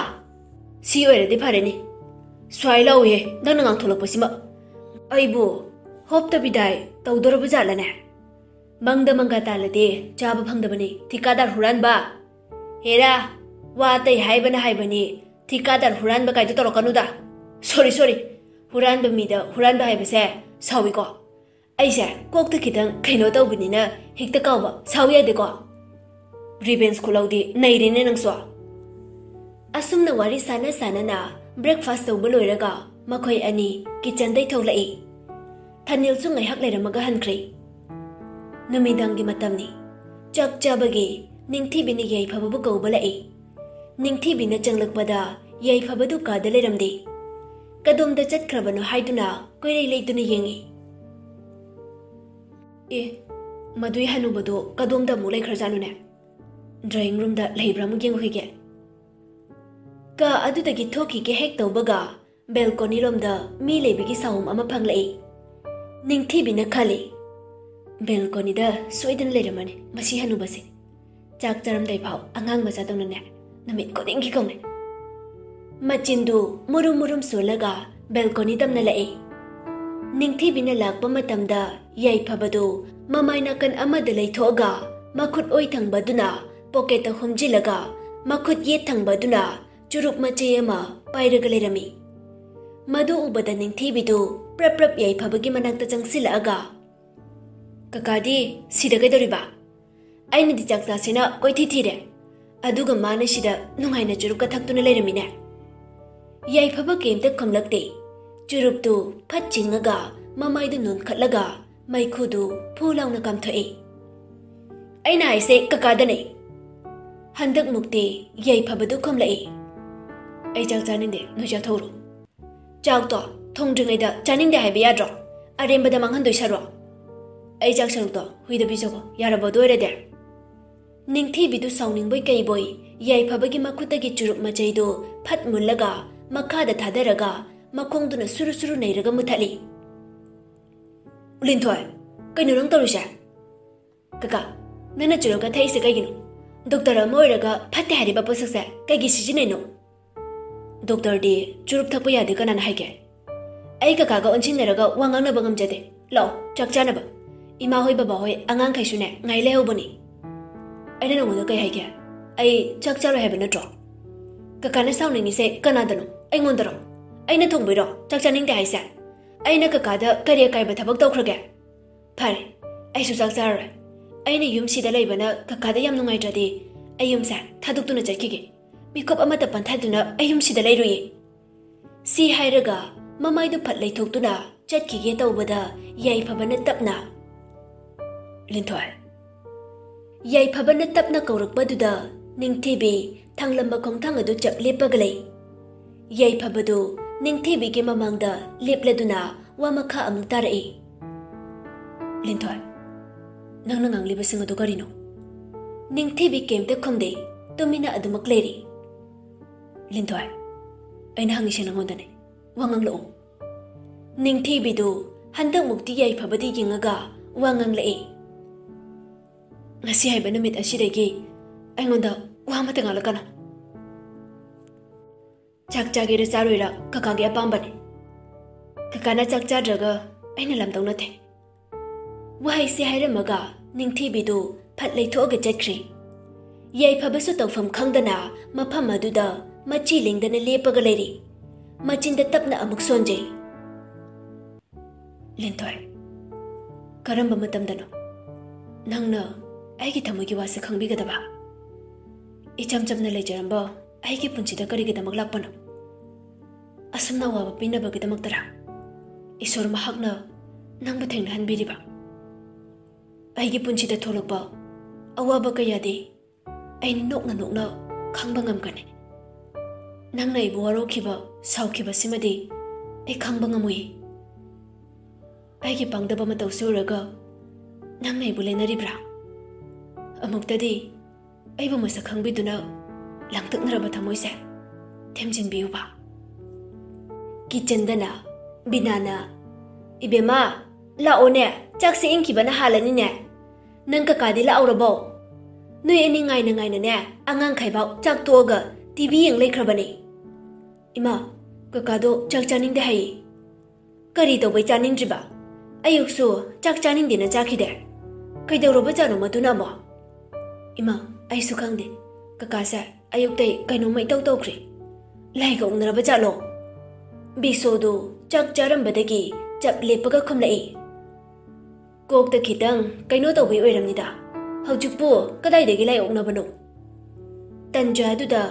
ꯁꯤ ꯑꯣꯏꯔꯗꯤ ꯐꯔꯦꯅꯦ꯫ ꯁ꯭ꯋꯥꯏ ꯂꯥꯎꯏꯍꯦ, ꯅꯪꯅ ꯉꯥꯡꯊꯣꯂꯛꯄꯁꯤꯃ꯫ ꯑꯩꯕꯨ ꯍꯣꯞꯇꯕꯤꯗꯥꯏ ꯇꯧꯗꯣꯔꯕ ꯖꯥꯠꯂꯅꯦ? ꯃꯪꯗ ꯃꯪꯒ ꯇꯥꯜꯂꯗꯤ ꯆꯥꯕ ꯐꯪꯗꯕꯅꯤ, ꯊꯤꯀꯥꯗꯥꯔ ꯍꯨꯔꯥꯟꯕ꯫ ꯍꯦꯔꯥ, ꯋꯥ ꯑꯇꯩ ꯍꯥꯏꯕꯅ ꯍꯥꯏꯕꯅꯤ, ꯊꯤꯀꯥꯗꯥꯔ ꯍꯨꯔꯥꯟꯕ ꯀꯥꯏꯗꯣ ꯇꯧꯔꯛꯀꯅꯨꯗ꯫ ꯁꯣꯔꯤ, ꯁꯣꯔꯤ꯫ ꯍꯨꯔꯥꯟꯕ ꯃꯤꯗ ꯍꯨꯔꯥꯟꯕ ꯍꯥꯏꯕꯁꯦ ꯁꯥꯎꯏꯀꯣ꯫ ꯑꯩꯁꯦ ꯀꯣꯛꯇ ꯈꯤꯇꯪ ꯀꯩꯅꯣ ꯇꯧꯕꯅꯤꯅ ꯍꯦꯛꯇ ꯀꯥꯎꯕ꯫ ꯁꯥꯎ ꯌꯥꯗꯦꯀꯣ꯫ ꯔꯤꯚꯦꯟꯁ ꯈꯨꯂꯧꯗꯤ ꯅꯩꯔꯦꯅꯦ ꯅꯪꯁꯨ꯫" ꯑꯁꯨꯝꯅ ꯋꯥꯔꯤ ꯁꯥꯟꯅ ꯁꯥꯟꯅꯅ ꯕ꯭ꯔꯦꯛꯐꯥꯁ ꯇꯧꯕ ꯂꯣꯏꯔꯒ ꯃꯈꯣꯏ ꯑꯅꯤ ꯀꯤꯆꯟꯗꯩ ꯊꯣꯛꯂꯛꯏ꯫ ꯊꯅꯤꯜꯁꯨ ꯉꯥꯏꯍꯥꯛ ꯂꯩꯔꯝꯃꯒ ꯍꯟꯈ꯭ꯔꯦ꯫ ꯅꯨꯃꯤꯗꯥꯡꯒꯤ ꯃꯇꯝꯅꯤ꯫ ꯆꯥꯛ ꯆꯥꯕꯒꯤ ꯅꯤꯡꯊꯤꯕꯤꯅ ꯌꯥꯏꯐꯕꯕꯨ ꯀꯧꯕ ꯂꯥꯛꯏ꯫ ꯅꯤꯡꯊꯤꯕꯤꯅ ꯆꯪꯂꯛꯄꯗ ꯌꯥꯏꯐꯕꯗꯨ ꯀꯥꯗ ꯂꯩꯔꯝꯗꯦ꯫ ꯀꯗꯣꯝꯗ ꯆꯠꯈ꯭ꯔꯕꯅꯣ ꯍꯥꯏꯗꯨꯅ ꯀꯣꯏꯂꯩ ꯂꯩꯗꯨꯅ ꯌꯦꯡꯉꯤ꯫ "ꯑꯦ, ꯃꯗꯨꯏ ꯍꯅꯨꯕꯗꯣ ꯀꯗꯣꯝꯗ ꯑꯃꯨꯛ ꯂꯩꯈ꯭ꯔꯖꯥꯠꯅꯣꯅꯦ? ꯗ꯭ꯔꯣꯌꯤꯡ ꯔꯨꯝꯗ ꯂꯩꯕ꯭ꯔꯥ ꯑꯃꯨꯛ ꯌꯦꯡꯉꯨꯈꯤꯒꯦ꯫" ꯀꯥ ꯑꯗꯨꯗꯒꯤ ꯊꯣꯛꯈꯤꯒꯦ ꯍꯦꯛ ꯇꯧꯕꯒ ꯕꯦꯜꯀꯣꯅꯤꯔꯣꯝꯗ ꯃꯤ ꯂꯩꯕꯒꯤ ꯁꯥꯎꯝ ꯑꯃ ꯐꯪꯂꯛꯏ꯫ ꯅꯤꯡꯊꯤꯕꯤꯅ ꯈꯜꯂꯤ, "ꯕꯦꯜꯀꯣꯅꯤꯗ ꯁꯣꯏꯗꯅ ꯂꯩꯔꯝꯃꯅꯤ ꯃꯁꯤ ꯍꯅꯨꯕꯁꯦ꯫ ꯆꯥꯛ ꯆꯥꯔꯝꯗꯥꯏ ꯐꯥꯎ ꯑꯉꯥꯡ ꯃꯆꯥꯗꯧꯅꯅꯦ ꯅꯨꯃꯤꯠ ꯈꯨꯗꯤꯡꯒꯤ ꯀꯧꯅꯩ꯫" ꯃꯆꯤꯟꯗꯨ ꯃꯨꯔꯨꯝ ꯃꯨꯔꯨꯝ ꯁꯣꯜꯂꯒ ꯕꯦꯜꯀꯣꯅꯤ ꯇꯝꯅ ꯂꯥꯛꯏ꯫ ꯅꯤꯡꯊꯤꯕꯤꯅ ꯂꯥꯛꯄ ꯃꯇꯝꯗ ꯌꯥꯏꯐꯕꯗꯨ ꯃꯃꯥꯏ ꯅꯥꯀꯟ ꯑꯃꯗ ꯂꯩꯊꯣꯛꯑꯒ ꯃꯈꯨꯠ ꯑꯣꯏ ꯊꯪꯕꯗꯨꯅ ꯄꯣꯀꯦꯠꯇ ꯍꯨꯝꯖꯤꯜꯂꯒ ꯃꯈꯨꯠ ꯌꯦꯠ ꯊꯪꯕꯗꯨꯅ ꯆꯨꯔꯨꯞ ꯃꯆꯩ ꯑꯃ ꯄꯥꯏꯔꯒ ꯂꯩꯔꯝꯃꯤ꯫ ꯃꯗꯨ ꯎꯕꯗ ꯅꯤꯡꯊꯤꯕꯤꯗꯨ ꯄ꯭ꯔꯞ ꯄ꯭ꯔꯞ ꯌꯥꯏꯐꯕꯒꯤ ꯃꯅꯥꯛꯇ ꯆꯪꯁꯤꯜꯂꯛꯑꯒ, "ꯀꯀꯥꯗꯤ ꯁꯤꯗ ꯀꯩꯗꯧꯔꯤꯕ? ꯑꯩꯅꯗꯤ ꯆꯥꯛ ꯆꯥꯁꯦꯅ ꯀꯣꯏꯊꯤ ꯊꯤꯔꯦ, ꯑꯗꯨꯒ ꯃꯥꯅ ꯁꯤꯗ ꯅꯨꯡꯉꯥꯏꯅ ꯆꯨꯔꯨꯞꯀ ꯊꯛꯇꯨꯅ ꯂꯩꯔꯝꯃꯤꯅꯦ꯫" ꯌꯥꯏꯐꯕ ꯀꯩꯝꯇ ꯈꯨꯝꯂꯛꯇꯦ꯫ ꯆꯨꯔꯨꯞꯇꯨ ꯐꯠ ꯆꯤꯡꯉꯒ ꯃꯃꯥꯏꯗꯨ ꯅꯣꯟꯈꯠꯂꯒ ꯃꯩꯈꯨꯗꯨ ꯐꯨ ꯂꯥꯎꯅ ꯀꯥꯝꯊꯣꯛꯏ꯫ "ꯑꯩꯅ ꯍꯥꯏꯁꯦ ꯀꯀꯥꯗꯅꯦ꯫ ꯍꯟꯗꯛ ꯃꯨꯛꯇꯤ ꯌꯥꯏꯐꯕꯗꯨ ꯈꯨꯝꯂꯛꯏ꯫ ꯑꯩ ꯆꯥꯛ ꯆꯥꯅꯤꯡꯗꯦ, ꯅꯣꯏ ꯆꯥꯊꯣꯛꯎꯔꯣ꯫ ꯆꯥꯛꯇꯣ ꯊꯣꯡꯗ꯭ꯔꯤꯉꯩꯗ ꯆꯥꯅꯤꯡꯗꯦ ꯍꯥꯏꯕ ꯌꯥꯗ꯭ꯔꯣ? ꯑꯔꯦꯝꯕꯗ ꯃꯥꯡꯍꯟꯗꯣꯏ ꯁꯔꯨꯛ꯫ ꯑꯩ ꯆꯥꯛ ꯁꯔꯨꯛꯇꯣ ꯍꯨꯏꯗ ꯄꯤꯖꯈꯣ, ꯌꯥꯔꯕꯣ ꯑꯗꯨ ꯑꯣꯏꯔꯗꯤ?" ꯅꯤꯡꯊꯤꯕꯤꯗꯨ ꯁꯥꯎꯅꯤꯡꯕꯣꯏ ꯀꯩꯕꯣꯏ ꯌꯥꯏꯐꯕꯒꯤ ꯃꯈꯨꯠꯇꯒꯤ ꯆꯨꯔꯨꯞ ꯃꯆꯩꯗꯨ ꯐꯠ ꯃꯨꯜꯂꯒ ꯃꯈꯥꯗ ꯊꯥꯗꯔꯒ ꯃꯈꯣꯡꯗꯨꯅ ꯁꯨꯔꯨ ꯁꯨꯔꯨ ꯅꯩꯔꯒ ꯃꯨꯊꯠꯂꯤ꯫ "ꯂꯤꯟꯊꯣꯏ, ꯀꯩꯅꯣ ꯅꯪ ꯇꯧꯔꯤꯁꯦ?" "ꯀꯀꯥ, ꯅꯪꯅ ꯆꯨꯔꯨꯞꯀ ꯊꯛꯏꯁꯦ ꯀꯩꯒꯤꯅꯣ? ꯗꯣꯛꯇꯔ ꯑꯃ ꯑꯣꯏꯔꯒ ꯐꯠꯇꯦ ꯍꯥꯏꯔꯤꯕ ꯄꯣꯠꯁꯛꯁꯦ ꯀꯩꯒꯤ ꯁꯤꯖꯤꯟꯅꯩꯅꯣ?" "ꯗꯣꯛꯇꯔꯗꯤ ꯆꯨꯔꯨꯞ ꯊꯛꯄ ꯌꯥꯗꯦ ꯀꯅꯥꯅ ꯍꯥꯏꯒꯦ? ꯑꯩ ꯀꯀꯥꯒ ꯑꯣꯟꯁꯤꯟꯅꯔꯒ ꯋꯥ ꯉꯥꯡꯅꯕ ꯉꯝꯖꯗꯦ꯫ ꯂꯥꯛꯑꯣ, ꯆꯥꯛ ꯆꯥꯅꯕ꯫ ꯏꯃꯥ ꯍꯣꯏ, ꯕꯕꯥ ꯍꯣꯏ, ꯑꯉꯥꯡꯈꯩꯁꯨꯅꯦ ꯉꯥꯏ ꯂꯩꯍꯧꯕꯅꯤ꯫" "ꯑꯩꯅ ꯅꯉꯣꯟꯗ ꯀꯩ ꯍꯥꯏꯒꯦ? ꯑꯩ ꯆꯥꯛ ꯆꯥꯔꯣꯏ ꯍꯥꯏꯕ ꯅꯠꯇ꯭ꯔꯣ?" "ꯀꯀꯥꯅ ꯁꯥꯎꯅꯤꯡꯉꯤꯁꯦ ꯀꯅꯥꯗꯅꯣ? ꯑꯩꯉꯣꯟꯗꯔꯣ? ꯑꯩꯅ ꯊꯣꯡꯕꯩꯔꯣ ꯆꯥꯛ ꯆꯥꯅꯤꯡꯗꯦ ꯍꯥꯏꯁꯦ? ꯑꯩꯅ ꯀꯀꯥꯗ ꯀꯔꯤ ꯑꯀꯥꯏꯕ ꯊꯕꯛ ꯇꯧꯈ꯭ꯔꯒꯦ? ꯐꯔꯦ, ꯑꯩꯁꯨ ꯆꯥꯛ ꯆꯥꯔꯔꯣꯏ꯫ ꯑꯩꯅ ꯌꯨꯝꯁꯤꯗ ꯂꯩꯕꯅ ꯀꯀꯥꯗ ꯌꯥꯝ ꯅꯨꯡꯉꯥꯏꯇ꯭ꯔꯗꯤ ꯑꯩ ꯌꯨꯝꯁꯦ ꯊꯥꯗꯣꯛꯇꯨꯅ ꯆꯠꯈꯤꯒꯦ꯫ ꯃꯤꯀꯨꯞ ꯑꯃꯠꯇ ꯄꯟꯊꯗꯨꯅ ꯑꯩ ꯌꯨꯝꯁꯤꯗ ꯂꯩꯔꯣꯏꯌꯦ꯫" ꯁꯤ ꯍꯥꯏꯔꯒ ꯃꯃꯥꯏꯗꯨ ꯐꯠ ꯂꯩꯊꯣꯛꯇꯨꯅ ꯆꯠꯈꯤꯒꯦ ꯇꯧꯕꯗ ꯌꯥꯏꯐꯕꯅ ꯇꯞꯅ, "ꯂꯤꯟꯊꯣꯏ꯫" ꯌꯥꯏꯐꯕꯅ ꯇꯞꯅ ꯀꯧꯔꯛꯄꯗꯨꯗ ꯅꯤꯡꯊꯤꯕꯤ ꯊꯥꯡꯂꯝꯕ ꯈꯣꯡꯊꯥꯡ ꯑꯗꯨ ꯆꯞ ꯂꯦꯞꯄꯒ ꯂꯩ꯫ ꯌꯥꯏꯐꯕꯗꯨ ꯅꯤꯡꯊꯤꯕꯤꯒꯤ ꯃꯃꯥꯡꯗ ꯂꯦꯞꯂꯗꯨꯅ ꯋꯥ ꯃꯈꯥ ꯑꯃꯨꯛ ꯇꯥꯔꯛꯏ꯫ "ꯂꯤꯟꯊꯣꯏ, ꯅꯪꯅ ꯉꯥꯡꯂꯤꯕꯁꯤꯡ ꯑꯗꯨ ꯀꯔꯤꯅꯣ?" ꯅꯤꯡꯊꯤꯕꯤ ꯀꯩꯝꯇ ꯈꯨꯝꯗꯦ, ꯇꯨꯃꯤꯟꯅ ꯑꯗꯨꯃꯛ ꯂꯩꯔꯤ꯫ "ꯂꯤꯟꯊꯣꯏ, ꯑꯩꯅ ꯍꯪꯉꯤꯁꯦ ꯅꯉꯣꯟꯗꯅꯦ, ꯋꯥ ꯉꯥꯡꯂꯛꯎ꯫" ꯅꯤꯡꯊꯤꯕꯤꯗꯨ ꯍꯟꯗꯛꯃꯨꯛꯇꯤ ꯌꯥꯏꯐꯕꯗ ꯌꯦꯡꯉꯒ ꯋꯥ ꯉꯥꯡꯂꯛꯏ꯫ "ꯉꯁꯤ ꯍꯥꯏꯕ ꯅꯨꯃꯤꯠ ꯑꯁꯤꯗꯒꯤ ꯑꯩꯉꯣꯟꯗ ꯋꯥ ꯑꯃꯠꯇ ꯉꯥꯡꯂꯛꯀꯅꯨ꯫ ꯆꯥꯛ ꯆꯥꯒꯦꯔꯥ ꯆꯥꯔꯣꯏꯔꯥ ꯀꯀꯥꯒꯤ ꯑꯄꯥꯝꯕꯅꯤ꯫ ꯀꯀꯥꯅ ꯆꯥꯛ ꯆꯥꯗ꯭ꯔꯒ ꯑꯩꯅ ꯂꯥꯝꯗꯧ ꯅꯠꯇꯦ꯫" ꯋꯥꯍꯩꯁꯦ ꯍꯥꯏꯔꯝꯃꯒ ꯅꯤꯡꯊꯤꯕꯤꯗꯨ ꯐꯠ ꯂꯩꯊꯣꯛꯑꯒ ꯆꯠꯈ꯭ꯔꯦ꯫ ꯌꯥꯏꯐꯕꯁꯨ ꯇꯧꯐꯝ ꯈꯪꯗꯅ ꯃꯐꯝ ꯑꯗꯨꯗ ꯃꯆꯤ ꯂꯦꯡꯗꯅ ꯂꯦꯞꯄꯒ ꯂꯩꯔꯤ꯫ ꯃꯆꯤꯟꯗ ꯇꯞꯅ ꯑꯃꯨꯛ ꯁꯣꯟꯖꯩ꯫ "ꯂꯤꯟꯊꯣꯏ, ꯀꯔꯝꯕ ꯃꯇꯝꯗꯅꯣ ꯅꯪꯅ ꯑꯩꯒꯤ ꯊꯃꯣꯏꯒꯤ ꯋꯥꯁꯦ ꯈꯪꯕꯤꯒꯗꯕ? ꯏꯆꯝ ꯆꯝꯅ ꯂꯩꯖꯔꯝꯕ ꯑꯩꯒꯤ ꯄꯨꯟꯁꯤꯗ ꯀꯔꯤꯒꯤꯗꯃꯛ ꯂꯥꯛꯄꯅꯣ? ꯑꯁꯨꯝꯅ ꯑꯋꯥꯕ ꯄꯤꯅꯕꯒꯤꯗꯃꯛꯇꯔꯥ ꯏꯁꯣꯔ ꯃꯍꯥꯛꯅ ꯅꯪꯕꯨ ꯊꯦꯡꯅꯍꯟꯕꯤꯔꯤꯕ? ꯑꯩꯒꯤ ꯄꯨꯟꯁꯤꯗ ꯊꯣꯛꯂꯛꯄ ꯑꯋꯥꯕ ꯀꯌꯥꯗꯤ ꯑꯩ ꯅꯣꯛꯅ ꯅꯣꯛꯅ ꯈꯪꯕ ꯉꯝꯒꯅꯤ꯫ ꯅꯪꯅ ꯑꯩꯕꯨ ꯋꯥꯔꯧꯈꯤꯕ, ꯁꯥꯎꯈꯤꯕꯁꯤꯃꯗꯤ ꯑꯩ ꯈꯪꯕ ꯉꯝꯃꯨꯏ꯫ ꯑꯩꯒꯤ ꯄꯥꯡꯗꯕ ꯃꯇꯧꯁꯤ ꯎꯔꯒ ꯅꯪꯅ ꯑꯩꯕꯨ ꯂꯦꯟꯅꯔꯤꯕ꯭ꯔꯥ? ꯑꯃꯨꯛꯇꯗꯤ ꯑꯩꯕꯨ ꯃꯁꯛ ꯈꯪꯕꯤꯗꯨꯅ ꯂꯥꯡꯇꯛꯅꯔꯕ ꯊꯃꯣꯏꯁꯦ ꯊꯦꯝꯖꯤꯟꯕꯤꯌꯨꯕ꯫ ꯀꯤꯆꯟꯗꯅ ꯕꯤꯅꯥꯅ, "ꯏꯕꯦꯝꯃ, ꯂꯥꯛꯑꯣꯅꯦ, ꯆꯥꯛꯁꯦ ꯏꯪꯈꯤꯕꯅ ꯍꯥꯜꯂꯅꯤꯅꯦ꯫ ꯅꯪ ꯀꯀꯥꯗꯤ ꯂꯥꯛꯍꯧꯔꯕꯣ? ꯅꯣꯏ ꯑꯅꯤ ꯉꯥꯏꯅ ꯉꯥꯏꯅꯅꯦ ꯑꯉꯥꯡꯈꯩꯐꯥꯎ ꯆꯥꯛ ꯇꯣꯛꯑꯒ ꯇꯤ ꯚꯤ ꯌꯦꯡ ꯂꯩꯈ꯭ꯔꯕꯅꯤ꯫ ꯏꯃꯥ, ꯀꯀꯥꯗꯣ ꯆꯥꯛ ꯆꯥꯅꯤꯡꯗꯦ ꯍꯥꯏꯌꯦ꯫ ꯀꯔꯤ ꯇꯧꯕꯩ ꯆꯥꯅꯤꯡꯗ꯭ꯔꯤꯕ? ꯑꯌꯨꯛꯁꯨ ꯆꯥꯛ ꯆꯥꯅꯤꯡꯗꯦꯅ ꯆꯥꯈꯤꯗꯦ꯫ ꯀꯩꯗꯧꯔꯕꯖꯥꯠꯅꯣ ꯃꯗꯨꯅ ꯑꯃꯨꯛ? ꯏꯃꯥ, ꯑꯩꯁꯨ ꯈꯪꯗꯦ꯫ ꯀꯀꯥꯁꯦ ꯑꯌꯨꯛꯇꯩ ꯀꯩꯅꯣꯝꯃ ꯏꯇꯧ ꯇꯧꯈ꯭ꯔꯦ꯫ ꯂꯥꯏꯒ ꯑꯣꯛꯅꯔꯕ ꯖꯥꯠꯂꯣ?" ꯕꯤꯁꯣꯗꯨ ꯆꯥꯛ ꯆꯥꯔꯝꯕꯗꯒꯤ ꯆꯞ ꯂꯦꯞꯄꯒ ꯈꯨꯝꯂꯛꯏ꯫ "ꯀꯣꯛꯇ ꯈꯤꯇꯪ ꯀꯩꯅꯣ ꯇꯧꯕꯩ ꯑꯣꯏꯔꯝꯅꯤꯗ꯫ ꯍꯧꯖꯤꯛꯄꯨ ꯀꯗꯥꯏꯗꯒꯤ ꯂꯥꯏ ꯑꯣꯛꯅꯕꯅꯣ?" ꯇꯟꯖꯥꯗꯨꯗ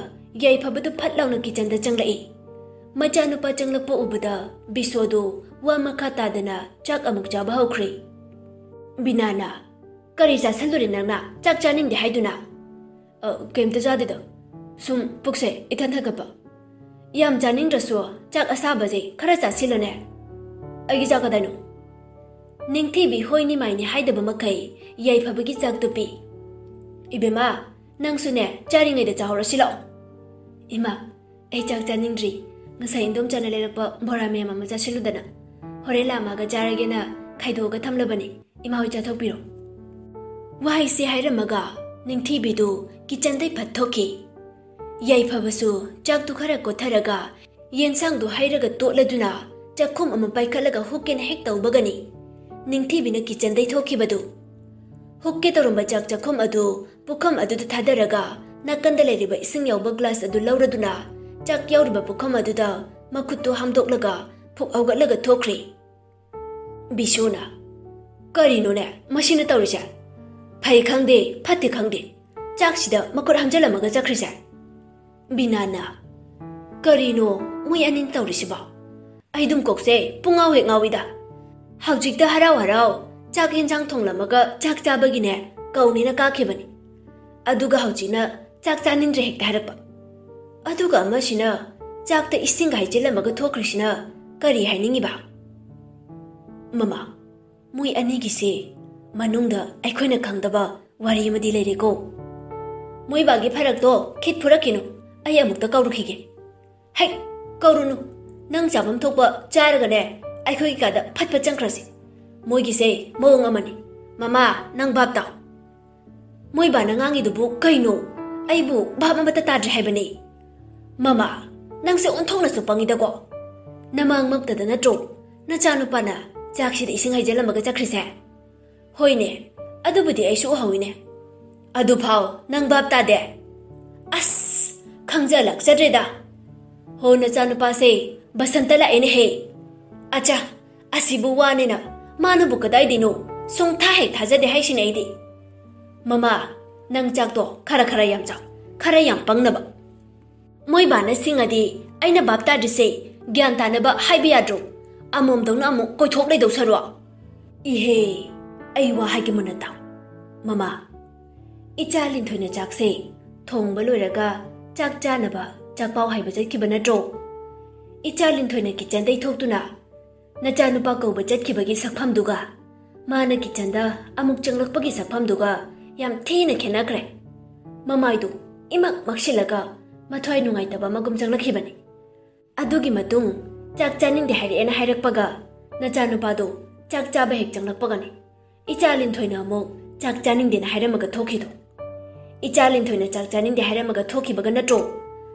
ꯌꯥꯏꯐꯕꯗꯨ ꯐꯠ ꯂꯥꯎꯅ ꯀꯤꯆꯟꯗ ꯆꯪꯂꯛꯏ꯫ ꯃꯆꯥꯅꯨꯄꯥ ꯆꯪꯂꯛꯄ ꯎꯕꯗ ꯕꯤꯁꯣꯗꯨ ꯋꯥ ꯃꯈꯥ ꯇꯥꯗꯅ ꯆꯥꯛ ꯑꯃꯨꯛ ꯆꯥꯕ ꯍꯧꯈ꯭ꯔꯦ꯫ ꯕꯤꯅꯥꯅ, "ꯀꯔꯤ ꯆꯥꯁꯜꯂꯨꯔꯦ ꯅꯪꯅ ꯆꯥꯛ ꯆꯥꯅꯤꯡꯗꯦ ꯍꯥꯏꯗꯨꯅ?" "ꯑ, ꯀꯩꯝꯇ ꯆꯥꯗꯦꯗ꯫ ꯁꯨꯝ ꯄꯨꯛꯁꯦ ꯏꯊꯟ ꯊꯟꯒꯠꯄ꯫ ꯌꯥꯝ ꯆꯥꯅꯤꯡꯗ꯭ꯔꯁꯨ ꯆꯥꯛ ꯑꯁꯥꯕꯁꯦ ꯈꯔ ꯆꯥꯁꯤꯜꯂꯨꯅꯦ꯫ ꯑꯩꯒꯤ ꯆꯥꯛ ꯀꯗꯥꯏꯅꯣ?" ꯅꯤꯡꯊꯤꯕꯤ ꯍꯣꯏꯅꯤ ꯃꯥꯏꯅꯤ ꯍꯥꯏꯗꯕ ꯃꯈꯩ ꯌꯥꯏꯐꯕꯒꯤ ꯆꯥꯛꯇꯨ ꯄꯤ꯫ "ꯏꯕꯦꯝꯃ, ꯅꯪꯁꯨꯅꯦ ꯆꯥꯔꯤꯉꯩꯗ ꯆꯥꯍꯧꯔꯁꯤ ꯂꯥꯛꯑꯣ꯫" "ꯏꯃꯥ, ꯑꯩ ꯆꯥꯛ ꯆꯥꯅꯤꯡꯗ꯭ꯔꯤ꯫ ꯉꯁꯥꯏ ꯏꯟꯗꯣꯝꯆꯥꯅ ꯂꯩꯔꯛꯄ ꯕꯣꯔꯥ ꯃꯌꯥꯝ ꯑꯃ ꯆꯥꯁꯤꯜꯂꯨꯗꯅ ꯍꯣꯔꯦꯟ ꯂꯥꯝꯃꯒ ꯆꯥꯔꯒꯦꯅ ꯈꯥꯏꯗꯣꯛꯑꯒ ꯊꯝꯂꯕꯅꯤ꯫ ꯏꯃꯥ ꯍꯣꯏ ꯆꯥꯊꯣꯛꯄꯤꯔꯣ꯫" ꯋꯥꯍꯩꯁꯦ ꯍꯥꯏꯔꯝꯃꯒ ꯅꯤꯡꯊꯤꯕꯤꯗꯨ ꯀꯤꯆꯟꯗꯩ ꯐꯠ ꯊꯣꯛꯈꯤ꯫ ꯌꯥꯏꯐꯕꯁꯨ ꯆꯥꯛꯇꯨ ꯈꯔ ꯀꯣꯠꯊꯔꯒ ꯌꯦꯟꯁꯥꯡꯗꯨ ꯍꯩꯔꯒ ꯇꯣꯠꯂꯗꯨꯅ ꯆꯥꯛꯈꯨꯝ ꯑꯃ ꯄꯥꯏꯈꯠꯂꯒ ꯍꯨꯛꯀꯦꯅ ꯍꯦꯛ ꯇꯧꯕꯒꯅꯤ ꯅꯤꯡꯊꯤꯕꯤꯅ ꯀꯤꯆꯟꯗꯩ ꯊꯣꯛꯈꯤꯕꯗꯨ꯫ ꯍꯨꯛꯀꯦ ꯇꯧꯔꯝꯕ ꯆꯥꯛ ꯆꯥꯛꯈꯨꯝ ꯑꯗꯨ ꯄꯨꯈꯝ ꯑꯗꯨꯗ ꯊꯥꯗꯔꯒ ꯅꯥꯀꯟꯗ ꯂꯩꯔꯤꯕ ꯏꯁꯤꯡ ꯌꯥꯎꯕ ꯒ꯭ꯂꯥꯁ ꯑꯗꯨ ꯂꯧꯔꯗꯨꯅ ꯆꯥꯛ ꯌꯥꯎꯔꯤꯕ ꯄꯨꯈꯝ ꯑꯗꯨꯗ ꯃꯈꯨꯠꯇꯨ ꯍꯥꯝꯗꯣꯛꯂꯒ ꯐꯨꯛ ꯍꯧꯒꯠꯂꯒ ꯊꯣꯛꯈ꯭ꯔꯦ꯫ ꯕꯤꯁꯨꯅ, ꯀꯔꯤꯅꯣꯅꯦ ꯃꯁꯤꯅ ꯇꯧꯔꯤꯁꯦ? ꯐꯩ ꯈꯪꯗꯦ, ꯐꯠꯇꯦ ꯈꯪꯗꯦ, ꯆꯥꯛꯁꯤꯗ ꯃꯈꯨꯠ ꯍꯥꯝꯖꯜꯂꯝꯃꯒ ꯆꯠꯈ꯭ꯔꯤꯁꯦ꯫ ꯕꯤꯅꯥꯅ, "ꯀꯔꯤꯅꯣ ꯃꯣꯏ ꯑꯅꯤꯅ ꯇꯧꯔꯤꯁꯤꯕꯣ? ꯑꯩ ꯑꯗꯨꯝ ꯀꯣꯛꯁꯦ ꯄꯨꯡꯉꯥꯎ ꯍꯦꯛ ꯉꯥꯎꯏꯗ꯫ ꯍꯧꯖꯤꯛꯇ ꯍꯔꯥꯎ ꯍꯔꯥꯎ ꯆꯥꯛ ꯌꯦꯟꯁꯥꯡ ꯊꯣꯡꯂꯝꯃꯒ ꯆꯥꯛ ꯆꯥꯕꯒꯤꯅꯦ ꯀꯧꯅꯤꯅ ꯀꯥꯈꯤꯕꯅꯤ, ꯑꯗꯨꯒ ꯍꯧꯖꯤꯛꯅ ꯆꯥꯛ ꯆꯥꯅꯤꯡꯗ꯭ꯔꯦ ꯍꯦꯛꯇ ꯍꯥꯏꯔꯛꯄ꯫ ꯑꯗꯨꯒ ꯑꯃꯁꯤꯅ ꯆꯥꯛꯇ ꯏꯁꯤꯡꯒ ꯍꯩꯖꯤꯜꯂꯝꯃꯒ ꯊꯣꯛꯈ꯭ꯔꯤꯁꯤꯅ ꯀꯔꯤ ꯍꯥꯏꯅꯤꯡꯉꯤꯕ?" ꯃꯃꯥ, ꯃꯣꯏ ꯑꯅꯤꯒꯤꯁꯦ ꯃꯅꯨꯡꯗ ꯑꯩꯈꯣꯏꯅ ꯈꯪꯗꯕ ꯋꯥꯔꯤ ꯑꯃꯗꯤ ꯂꯩꯔꯦꯀꯣ꯫ ꯃꯣꯏ ꯕꯥꯒꯤ ꯐꯔꯛꯇꯣ ꯈꯤꯠ ꯐꯨꯔꯛꯈꯤꯅꯨ, ꯑꯩ ꯑꯃꯨꯛꯇ ꯀꯧꯔꯨꯈꯤꯒꯦ꯫ ꯍꯩ, ꯀꯧꯔꯨꯅꯨ, ꯅꯪ ꯆꯥꯐꯝ ꯊꯣꯛꯄ ꯆꯥꯔꯒꯅꯦ ꯑꯩꯈꯣꯏꯒꯤ ꯀꯥꯗ ꯐꯠ ꯐꯠ ꯆꯪꯈ꯭ꯔꯁꯤ꯫ ꯃꯣꯏꯒꯤꯁꯦ ꯃꯑꯣꯡ ꯑꯃꯅꯤ꯫ ꯃꯃꯥ, ꯅꯪ ꯚꯥꯞ ꯇꯥꯎ꯫ ꯃꯣꯏ ꯕꯥꯅ ꯉꯥꯡꯉꯤꯗꯨꯕꯨ ꯀꯩꯅꯣ? ꯑꯩꯕꯨ ꯚꯥꯞ ꯑꯃꯠꯇ ꯇꯥꯗ꯭ꯔꯦ ꯍꯥꯏꯕꯅꯤ꯫ ꯃꯃꯥ, ꯅꯪꯁꯦ ꯑꯣꯟꯊꯣꯛꯅꯁꯨ ꯄꯪꯉꯤꯗꯀꯣ꯫ ꯅꯃꯥꯡꯃꯛꯇꯗ ꯅꯠꯇ꯭ꯔꯣ ꯅꯆꯥꯅꯨꯄꯥꯅ ꯆꯥꯛꯁꯤꯗ ꯏꯁꯤꯡ ꯍꯩꯖꯤꯜꯂꯝꯃꯒ ꯆꯠꯈ꯭ꯔꯤꯁꯦ? ꯍꯣꯏꯅꯦ, ꯑꯗꯨꯕꯨꯗꯤ ꯑꯩꯁꯨ ꯎꯍꯧꯏꯅꯦ꯫ ꯑꯗꯨꯐꯥꯎ ꯅꯪ ꯚꯥꯞ ꯇꯥꯗꯦ? ꯑꯁ, ꯈꯪꯖ ꯂꯥꯛꯆꯗ꯭ꯔꯦꯗ꯫ ꯍꯣ, ꯅꯆꯥꯅꯨꯄꯥꯁꯦ ꯕꯁꯟꯇ ꯂꯥꯛꯑꯦꯅꯦꯍꯦ꯫ ꯑꯆꯥ, ꯑꯁꯤꯕꯨ ꯋꯥꯅꯦꯅ ꯃꯥꯅꯕꯨ ꯀꯗꯥꯏꯗꯩꯅꯣ ꯁꯨꯡꯊꯥ ꯍꯦꯛ ꯊꯥꯖꯗꯦ ꯍꯥꯏꯁꯤꯅꯦ ꯑꯩꯗꯤ꯫ ꯃꯃꯥ, ꯅꯪ ꯆꯥꯛꯇꯣ ꯈꯔ ꯈꯔ ꯌꯥꯝ ꯆꯥꯎ, ꯈꯔ ꯌꯥꯝ ꯄꯪꯅꯕ꯫ ꯃꯣꯏ ꯕꯥꯅ ꯁꯤꯡꯉꯗꯤ ꯑꯩꯅ ꯚꯥꯞ ꯇꯥꯗ꯭ꯔꯤꯁꯦ ꯒ꯭ꯌꯥꯟ ꯇꯥꯅꯕ ꯍꯥꯏꯕ ꯌꯥꯗ꯭ꯔꯣ? ꯑꯃꯣꯝꯗꯧꯅ ꯑꯃꯨꯛ ꯀꯣꯏꯊꯣꯛ ꯂꯩꯗꯧ ꯁꯔꯨꯛ꯫ ꯏꯍꯦ, ꯑꯩ ꯋꯥ ꯍꯥꯏꯒꯦ ꯃꯨꯟꯅ ꯇꯥꯎ꯫ ꯃꯃꯥ, ꯏꯆꯥ ꯂꯤꯟꯊꯣꯏꯅ ꯆꯥꯛꯁꯦ ꯊꯣꯡꯕ ꯂꯣꯏꯔꯒ ꯆꯥꯛ ꯆꯥꯅꯕ ꯆꯥꯛꯄꯥꯎ ꯍꯥꯏꯕ ꯆꯠꯈꯤꯕ ꯅꯠꯇ꯭ꯔꯣ? ꯏꯆꯥ ꯂꯤꯟꯊꯣꯏꯅ ꯀꯤꯠꯆꯟꯗꯩ ꯊꯣꯛꯇꯨꯅ ꯅꯆꯥꯅꯨꯄꯥ ꯀꯧꯕ ꯆꯠꯈꯤꯕꯒꯤ ꯁꯛꯐꯝꯗꯨꯒ ꯃꯥꯅ ꯀꯤꯠꯆꯟꯗ ꯑꯃꯨꯛ ꯆꯪꯂꯛꯄꯒꯤ ꯁꯛꯐꯝꯗꯨꯒ ꯌꯥꯝ ꯊꯤꯅ ꯈꯦꯠꯅꯈ꯭ꯔꯦ꯫ ꯃꯃꯥꯏꯗꯨ ꯏꯃꯛ ꯃꯛꯁꯤꯜꯂꯒ ꯃꯊ꯭ꯋꯥꯏ ꯅꯨꯡꯉꯥꯏꯇꯕ ꯑꯃꯒꯨꯝ ꯆꯪꯂꯛꯈꯤꯕꯅꯤ꯫ ꯑꯗꯨꯒꯤ ꯃꯇꯨꯡ ꯆꯥꯛ ꯆꯥꯅꯤꯡꯗꯦ ꯍꯥꯏꯔꯛꯑꯦꯅ ꯍꯥꯏꯔꯛꯄꯒ ꯅꯆꯥꯅꯨꯄꯥꯗꯨ ꯆꯥꯛ ꯆꯥꯕ ꯍꯦꯛ ꯆꯪꯂꯛꯄꯒꯅꯤ ꯏꯆꯥ ꯂꯤꯟꯊꯣꯏꯅ ꯑꯃꯨꯛ ꯆꯥꯛ ꯆꯥꯅꯤꯡꯗꯦꯅ ꯍꯥꯏꯔꯝꯃꯒ ꯊꯣꯛꯈꯤꯗꯣ꯫ ꯏꯆꯥ ꯂꯤꯟꯊꯣꯏꯅ ꯆꯥꯛ ꯆꯥꯅꯤꯡꯗꯦ ꯍꯥꯏꯔꯝꯃꯒ ꯊꯣꯛꯈꯤꯕꯒ ꯅꯠꯇ꯭ꯔꯣ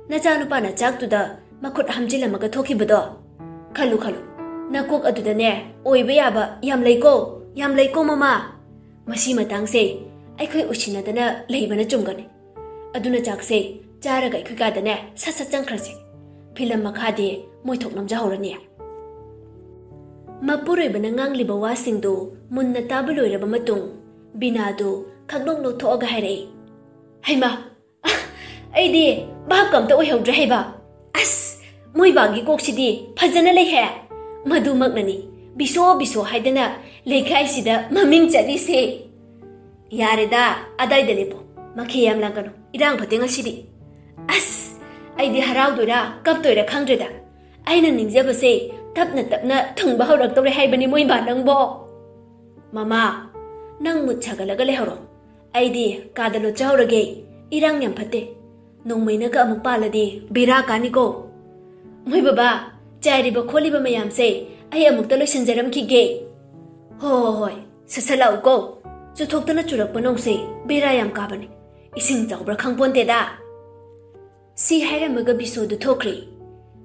ꯅꯆꯥꯅꯨꯄꯥꯅ ꯆꯥꯛꯇꯨꯗ ꯃꯈꯨꯠ ꯍꯥꯝꯖꯤꯜꯂꯝꯃꯒ ꯊꯣꯛꯈꯤꯕꯗꯣ? ꯈꯜꯂꯨ ꯈꯜꯂꯨ, ꯅꯀꯣꯛ ꯑꯗꯨꯗꯅꯦ ꯑꯣꯏꯕ ꯌꯥꯕ ꯌꯥꯝ ꯂꯩꯀꯣ, ꯌꯥꯝ ꯂꯩꯀꯣ ꯃꯃꯥ꯫ ꯃꯁꯤ ꯃꯇꯥꯡꯁꯦ ꯑꯩꯈꯣꯏ ꯎꯁꯤꯟꯅꯗꯅ ꯂꯩꯕꯅ ꯆꯨꯝꯒꯅꯤ꯫ ꯑꯗꯨꯅ ꯆꯥꯛꯁꯦ ꯆꯥꯔꯒ ꯑꯩꯈꯣꯏ ꯀꯥꯗꯅꯦ ꯁꯠ ꯁꯠ ꯆꯪꯈ꯭ꯔꯁꯦ꯫ ꯐꯤꯂꯝ ꯃꯈꯥꯗꯤ ꯃꯣꯏ ꯊꯣꯛ ꯅꯝꯖꯍꯧꯔꯅꯤ꯫ ꯃꯄꯨꯔꯣꯏꯕꯅ ꯉꯥꯡꯂꯤꯕ ꯋꯥꯁꯤꯡꯗꯨ ꯃꯨꯟꯅ ꯇꯥꯕ ꯂꯣꯏꯔꯕ ꯃꯇꯨꯡ, ꯕꯤꯅꯥꯗꯨ ꯈꯪꯅꯣꯛ ꯅꯣꯛꯊꯣꯛꯑꯒ ꯍꯥꯏꯔꯛꯏ, "ꯍꯩꯃꯥ, ꯑꯩꯗꯤ ꯚꯥꯞꯀ ꯑꯝꯇ ꯑꯣꯏꯍꯧꯗ꯭ꯔꯦ ꯍꯥꯏꯕ꯫ ꯑꯁ, ꯃꯣꯏꯕꯥꯒꯤ ꯀꯣꯛꯁꯤꯗꯤ ꯐꯖꯅ ꯂꯩꯍꯦ꯫ ꯃꯗꯨꯃꯛꯅꯅꯤ ꯕꯤꯁꯣ ꯕꯤꯁꯣ ꯍꯥꯏꯗꯅ ꯂꯩꯀꯥꯏꯁꯤꯗ ꯃꯃꯤꯡ ꯆꯠꯂꯤꯁꯦ꯫ ꯌꯥꯔꯦꯗ, ꯑꯗꯥꯏꯗ ꯂꯦꯞꯄꯣ꯫ ꯃꯈꯦ ꯌꯥꯝ ꯂꯥꯡꯒꯅꯨ꯫ ꯏꯔꯥꯡ ꯐꯠꯇꯦ ꯉꯁꯤꯗꯤ꯫ ꯑꯁ, ꯑꯩꯗꯤ ꯍꯔꯥꯎꯗꯣꯏꯔꯥ ꯀꯞꯇꯣꯏꯔꯥ ꯈꯪꯗ꯭ꯔꯦꯗ꯫ ꯑꯩꯅ ꯅꯤꯡꯖꯕꯁꯦ ꯇꯞꯅ ꯇꯞꯅ ꯊꯨꯡꯕ ꯍꯧꯔꯛꯇꯧꯔꯦ ꯍꯥꯏꯕꯅꯤ ꯃꯣꯏꯕꯥ ꯅꯪꯕꯣ꯫" "ꯃꯃꯥ, ꯅꯪ ꯃꯨꯠ ꯁꯥꯒꯠꯂꯒ ꯂꯩꯍꯧꯔꯣ꯫ ꯑꯩꯗꯤ ꯀꯥꯗ ꯂꯣꯠꯆꯍꯧꯔꯒꯦ꯫ ꯏꯔꯥꯡ ꯌꯥꯝ ꯐꯠꯇꯦ꯫ ꯅꯣꯡꯃꯩꯅꯒ ꯑꯃꯨꯛ ꯄꯥꯜꯂꯗꯤ ꯕꯦꯔꯥ ꯀꯥꯅꯤꯀꯣ꯫ ꯃꯣꯏ ꯕꯕꯥ, ꯆꯥꯏꯔꯤꯕ ꯈꯣꯠꯂꯤꯕ ꯃꯌꯥꯝꯁꯦ ꯑꯩ ꯑꯃꯨꯛꯇ ꯂꯣꯏꯁꯤꯟꯖꯔꯝꯈꯤꯒꯦ꯫" "ꯍꯣ ꯍꯣ ꯍꯣꯏ, ꯁꯠ ꯁꯠ ꯂꯥꯛꯎꯀꯣ꯫ ꯆꯨꯊꯣꯛꯇꯅ ꯆꯨꯔꯛꯄ ꯅꯣꯡꯁꯦ ꯕꯦꯔꯥ ꯌꯥꯝ ꯀꯥꯕꯅꯤ꯫ ꯏꯁꯤꯡ ꯆꯥꯎꯕ꯭ꯔꯥ ꯈꯪꯄꯣꯟꯇꯦꯗ꯫" ꯁꯤ ꯍꯥꯏꯔꯝꯃꯒ ꯕꯤꯁꯣꯗꯨ ꯊꯣꯛꯈ꯭ꯔꯦ꯫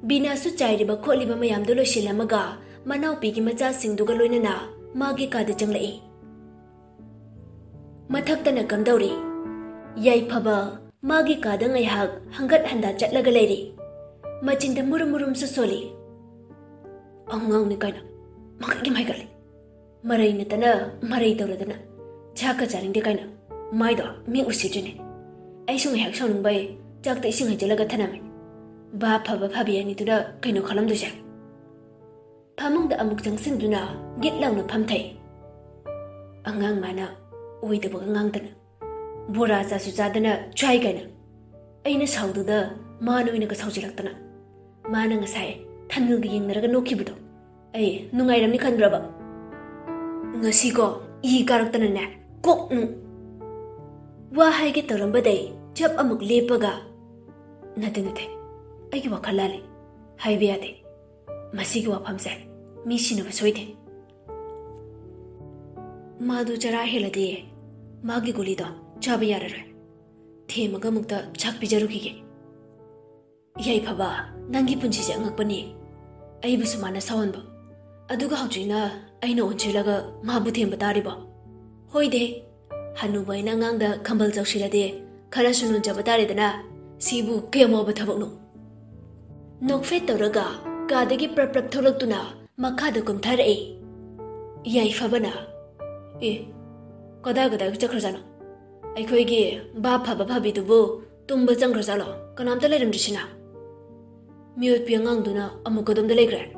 ꯕꯤꯅꯥꯁꯨ ꯆꯥꯏꯔꯤꯕ ꯈꯣꯠꯂꯤꯕ ꯃꯌꯥꯝꯗꯨ ꯂꯣꯏꯁꯤꯜꯂꯝꯃꯒ ꯃꯅꯥꯎꯄꯤꯒꯤ ꯃꯆꯥꯁꯤꯡꯗꯨꯒ ꯂꯣꯏꯅꯅ ꯃꯥꯒꯤ ꯀꯥꯗ ꯆꯪꯂꯛꯏ꯫ ꯃꯊꯛꯇꯅ ꯀꯝꯗꯧꯔꯤ? ꯌꯥꯏꯐꯕ ꯃꯥꯒꯤ ꯀꯥꯗ ꯉꯥꯏꯍꯥꯛ ꯍꯪꯒꯠ ꯍꯟꯗꯥ ꯆꯠꯂꯒ ꯂꯩꯔꯤ꯫ ꯃꯆꯤꯟꯗ ꯃꯨꯔꯨꯝ ꯃꯨꯔꯨꯝꯁꯨ ꯁꯣꯜꯂꯤ꯫ "ꯑꯉꯥꯡꯅꯤ ꯀꯥꯏꯅ ꯃꯈꯩꯒꯤ ꯃꯥꯏꯒꯠꯂꯤ꯫ ꯃꯔꯩ ꯅꯠꯇꯅ ꯃꯔꯩ ꯇꯧꯔꯗꯅ ꯆꯥꯛꯀ ꯆꯥꯅꯤꯡꯗꯦ ꯀꯥꯏꯅ ꯃꯥꯏꯗꯣ ꯃꯤ ꯎꯁꯤꯠꯇ꯭ꯔꯤꯅꯦ꯫ ꯑꯩꯁꯨ ꯉꯥꯏꯍꯥꯛ ꯁꯥꯎꯅꯤꯡꯕꯩ ꯆꯥꯛꯇ ꯏꯁꯤꯡ ꯍꯩꯖꯤꯜꯂꯒ ꯊꯅꯝꯃꯤ꯫ ꯚꯥꯞ ꯐꯕ ꯐꯕꯤ ꯑꯅꯤꯗꯨꯅ ꯀꯩꯅꯣ ꯈꯜꯂꯝꯗꯣꯏꯁꯦ?" ꯐꯃꯨꯡꯗ ꯑꯃꯨꯛ ꯆꯪꯁꯤꯟꯗꯨꯅ ꯒꯤꯠ ꯂꯥꯎꯅ ꯐꯝꯊꯩ꯫ ꯑꯉꯥꯡ ꯃꯥꯅ ꯑꯣꯏꯗꯕꯒ ꯉꯥꯡꯗꯅ, ꯕꯣꯔꯥ ꯆꯥꯁꯨ ꯆꯥꯗꯅ ꯆꯥꯏ ꯀꯥꯏꯅ꯫ ꯑꯩꯅ ꯁꯥꯎꯗꯨꯗ ꯃꯥꯅ ꯑꯣꯏꯅꯒ ꯁꯥꯎꯖꯤꯜꯂꯛꯇꯅ꯫ ꯃꯥꯅ ꯉꯁꯥꯏ ꯊꯥꯅꯤꯜꯒ ꯌꯦꯡꯅꯔꯒ ꯅꯣꯛꯈꯤꯕꯗꯣ ꯑꯩ ꯅꯨꯡꯉꯥꯏꯔꯝꯅꯤ ꯈꯟꯕ꯭ꯔꯕ? ꯉꯁꯤꯀꯣ ꯏ ꯀꯥꯔꯛꯇꯅꯅꯦ ꯀꯣꯛ ꯅꯨꯡ꯫ ꯋꯥ ꯍꯥꯏꯒꯦ ꯇꯧꯔꯝꯕꯗꯩ ꯆꯞ ꯑꯃꯨꯛ ꯂꯦꯞꯄꯒ, "ꯅꯠꯇꯦ, ꯅꯠꯇꯦ, ꯑꯩꯒꯤ ꯋꯥꯈꯜ ꯂꯥꯜꯂꯤ꯫ ꯍꯥꯏꯕ ꯌꯥꯗꯦ꯫ ꯃꯁꯤꯒꯤ ꯋꯥꯐꯝꯁꯦ ꯃꯤ ꯁꯤꯟꯅꯕ ꯁꯣꯏꯗꯦ꯫ ꯃꯥꯗꯨ ꯆꯔꯥ ꯍꯦꯜꯂꯗꯤ ꯃꯥꯒꯤ ꯒꯨꯂꯤꯗꯣ ꯆꯥꯕ ꯌꯥꯔꯔꯣꯏ꯫ ꯊꯦꯝꯃꯒ ꯑꯃꯨꯛꯇ ꯆꯥꯛ ꯄꯤꯖꯔꯨꯈꯤꯒꯦ꯫ ꯌꯥꯏꯐꯕ, ꯅꯪꯒꯤ ꯄꯨꯟꯁꯤꯁꯦ ꯑꯉꯛꯄꯅꯤ꯫ ꯑꯩꯕꯨꯁꯨ ꯃꯥꯅ ꯁꯥꯎꯍꯟꯕ, ꯑꯗꯨꯒ ꯍꯧꯖꯤꯛꯅ ꯑꯩꯅ ꯑꯣꯟꯁꯤꯜꯂꯒ ꯃꯥꯕꯨ ꯊꯦꯝꯕ ꯇꯥꯔꯤꯕꯣ? ꯍꯣꯏꯗꯦ, ꯍꯅꯨꯕ ꯑꯩꯅ ꯑꯉꯥꯡꯗ ꯈꯝꯕꯜ ꯆꯥꯎꯁꯤꯜꯂꯗꯤ ꯈꯔꯁꯨ ꯅꯣꯟꯖꯕ ꯇꯥꯔꯦꯗꯅ꯫ ꯁꯤꯕꯨ ꯀꯌꯥꯝ ꯋꯥꯕ ꯊꯕꯛꯅꯣ?" ꯅꯣꯛꯐꯦꯠ ꯇꯧꯔꯒ ꯀꯥꯗꯒꯤ ꯄ꯭ꯔꯞ ꯄ꯭ꯔꯞ ꯊꯣꯛꯂꯛꯇꯨꯅ ꯃꯈꯥꯗ ꯀꯨꯝꯊꯔꯛꯏ꯫ ꯌꯥꯏꯐꯕꯅ, "ꯑꯦ, ꯀꯗꯥꯏ ꯀꯗꯥꯏ ꯆꯠꯈ꯭ꯔꯖꯥꯠꯅꯣ? ꯑꯩꯈꯣꯏꯒꯤ ꯚꯥꯞ ꯐꯕ ꯐꯕꯤꯗꯨꯕꯨ ꯇꯨꯝꯕ ꯆꯪꯈ꯭ꯔꯖꯥꯠꯂꯣ? ꯀꯅꯥꯝꯇ ꯂꯩꯔꯝꯗ꯭ꯔꯤꯁꯤꯅ?" ꯃꯤꯑꯣꯠꯄꯤ ꯑꯉꯥꯡꯗꯨꯅ ꯑꯃꯨꯛ ꯀꯗꯣꯝꯗ ꯂꯩꯈ꯭ꯔꯦ?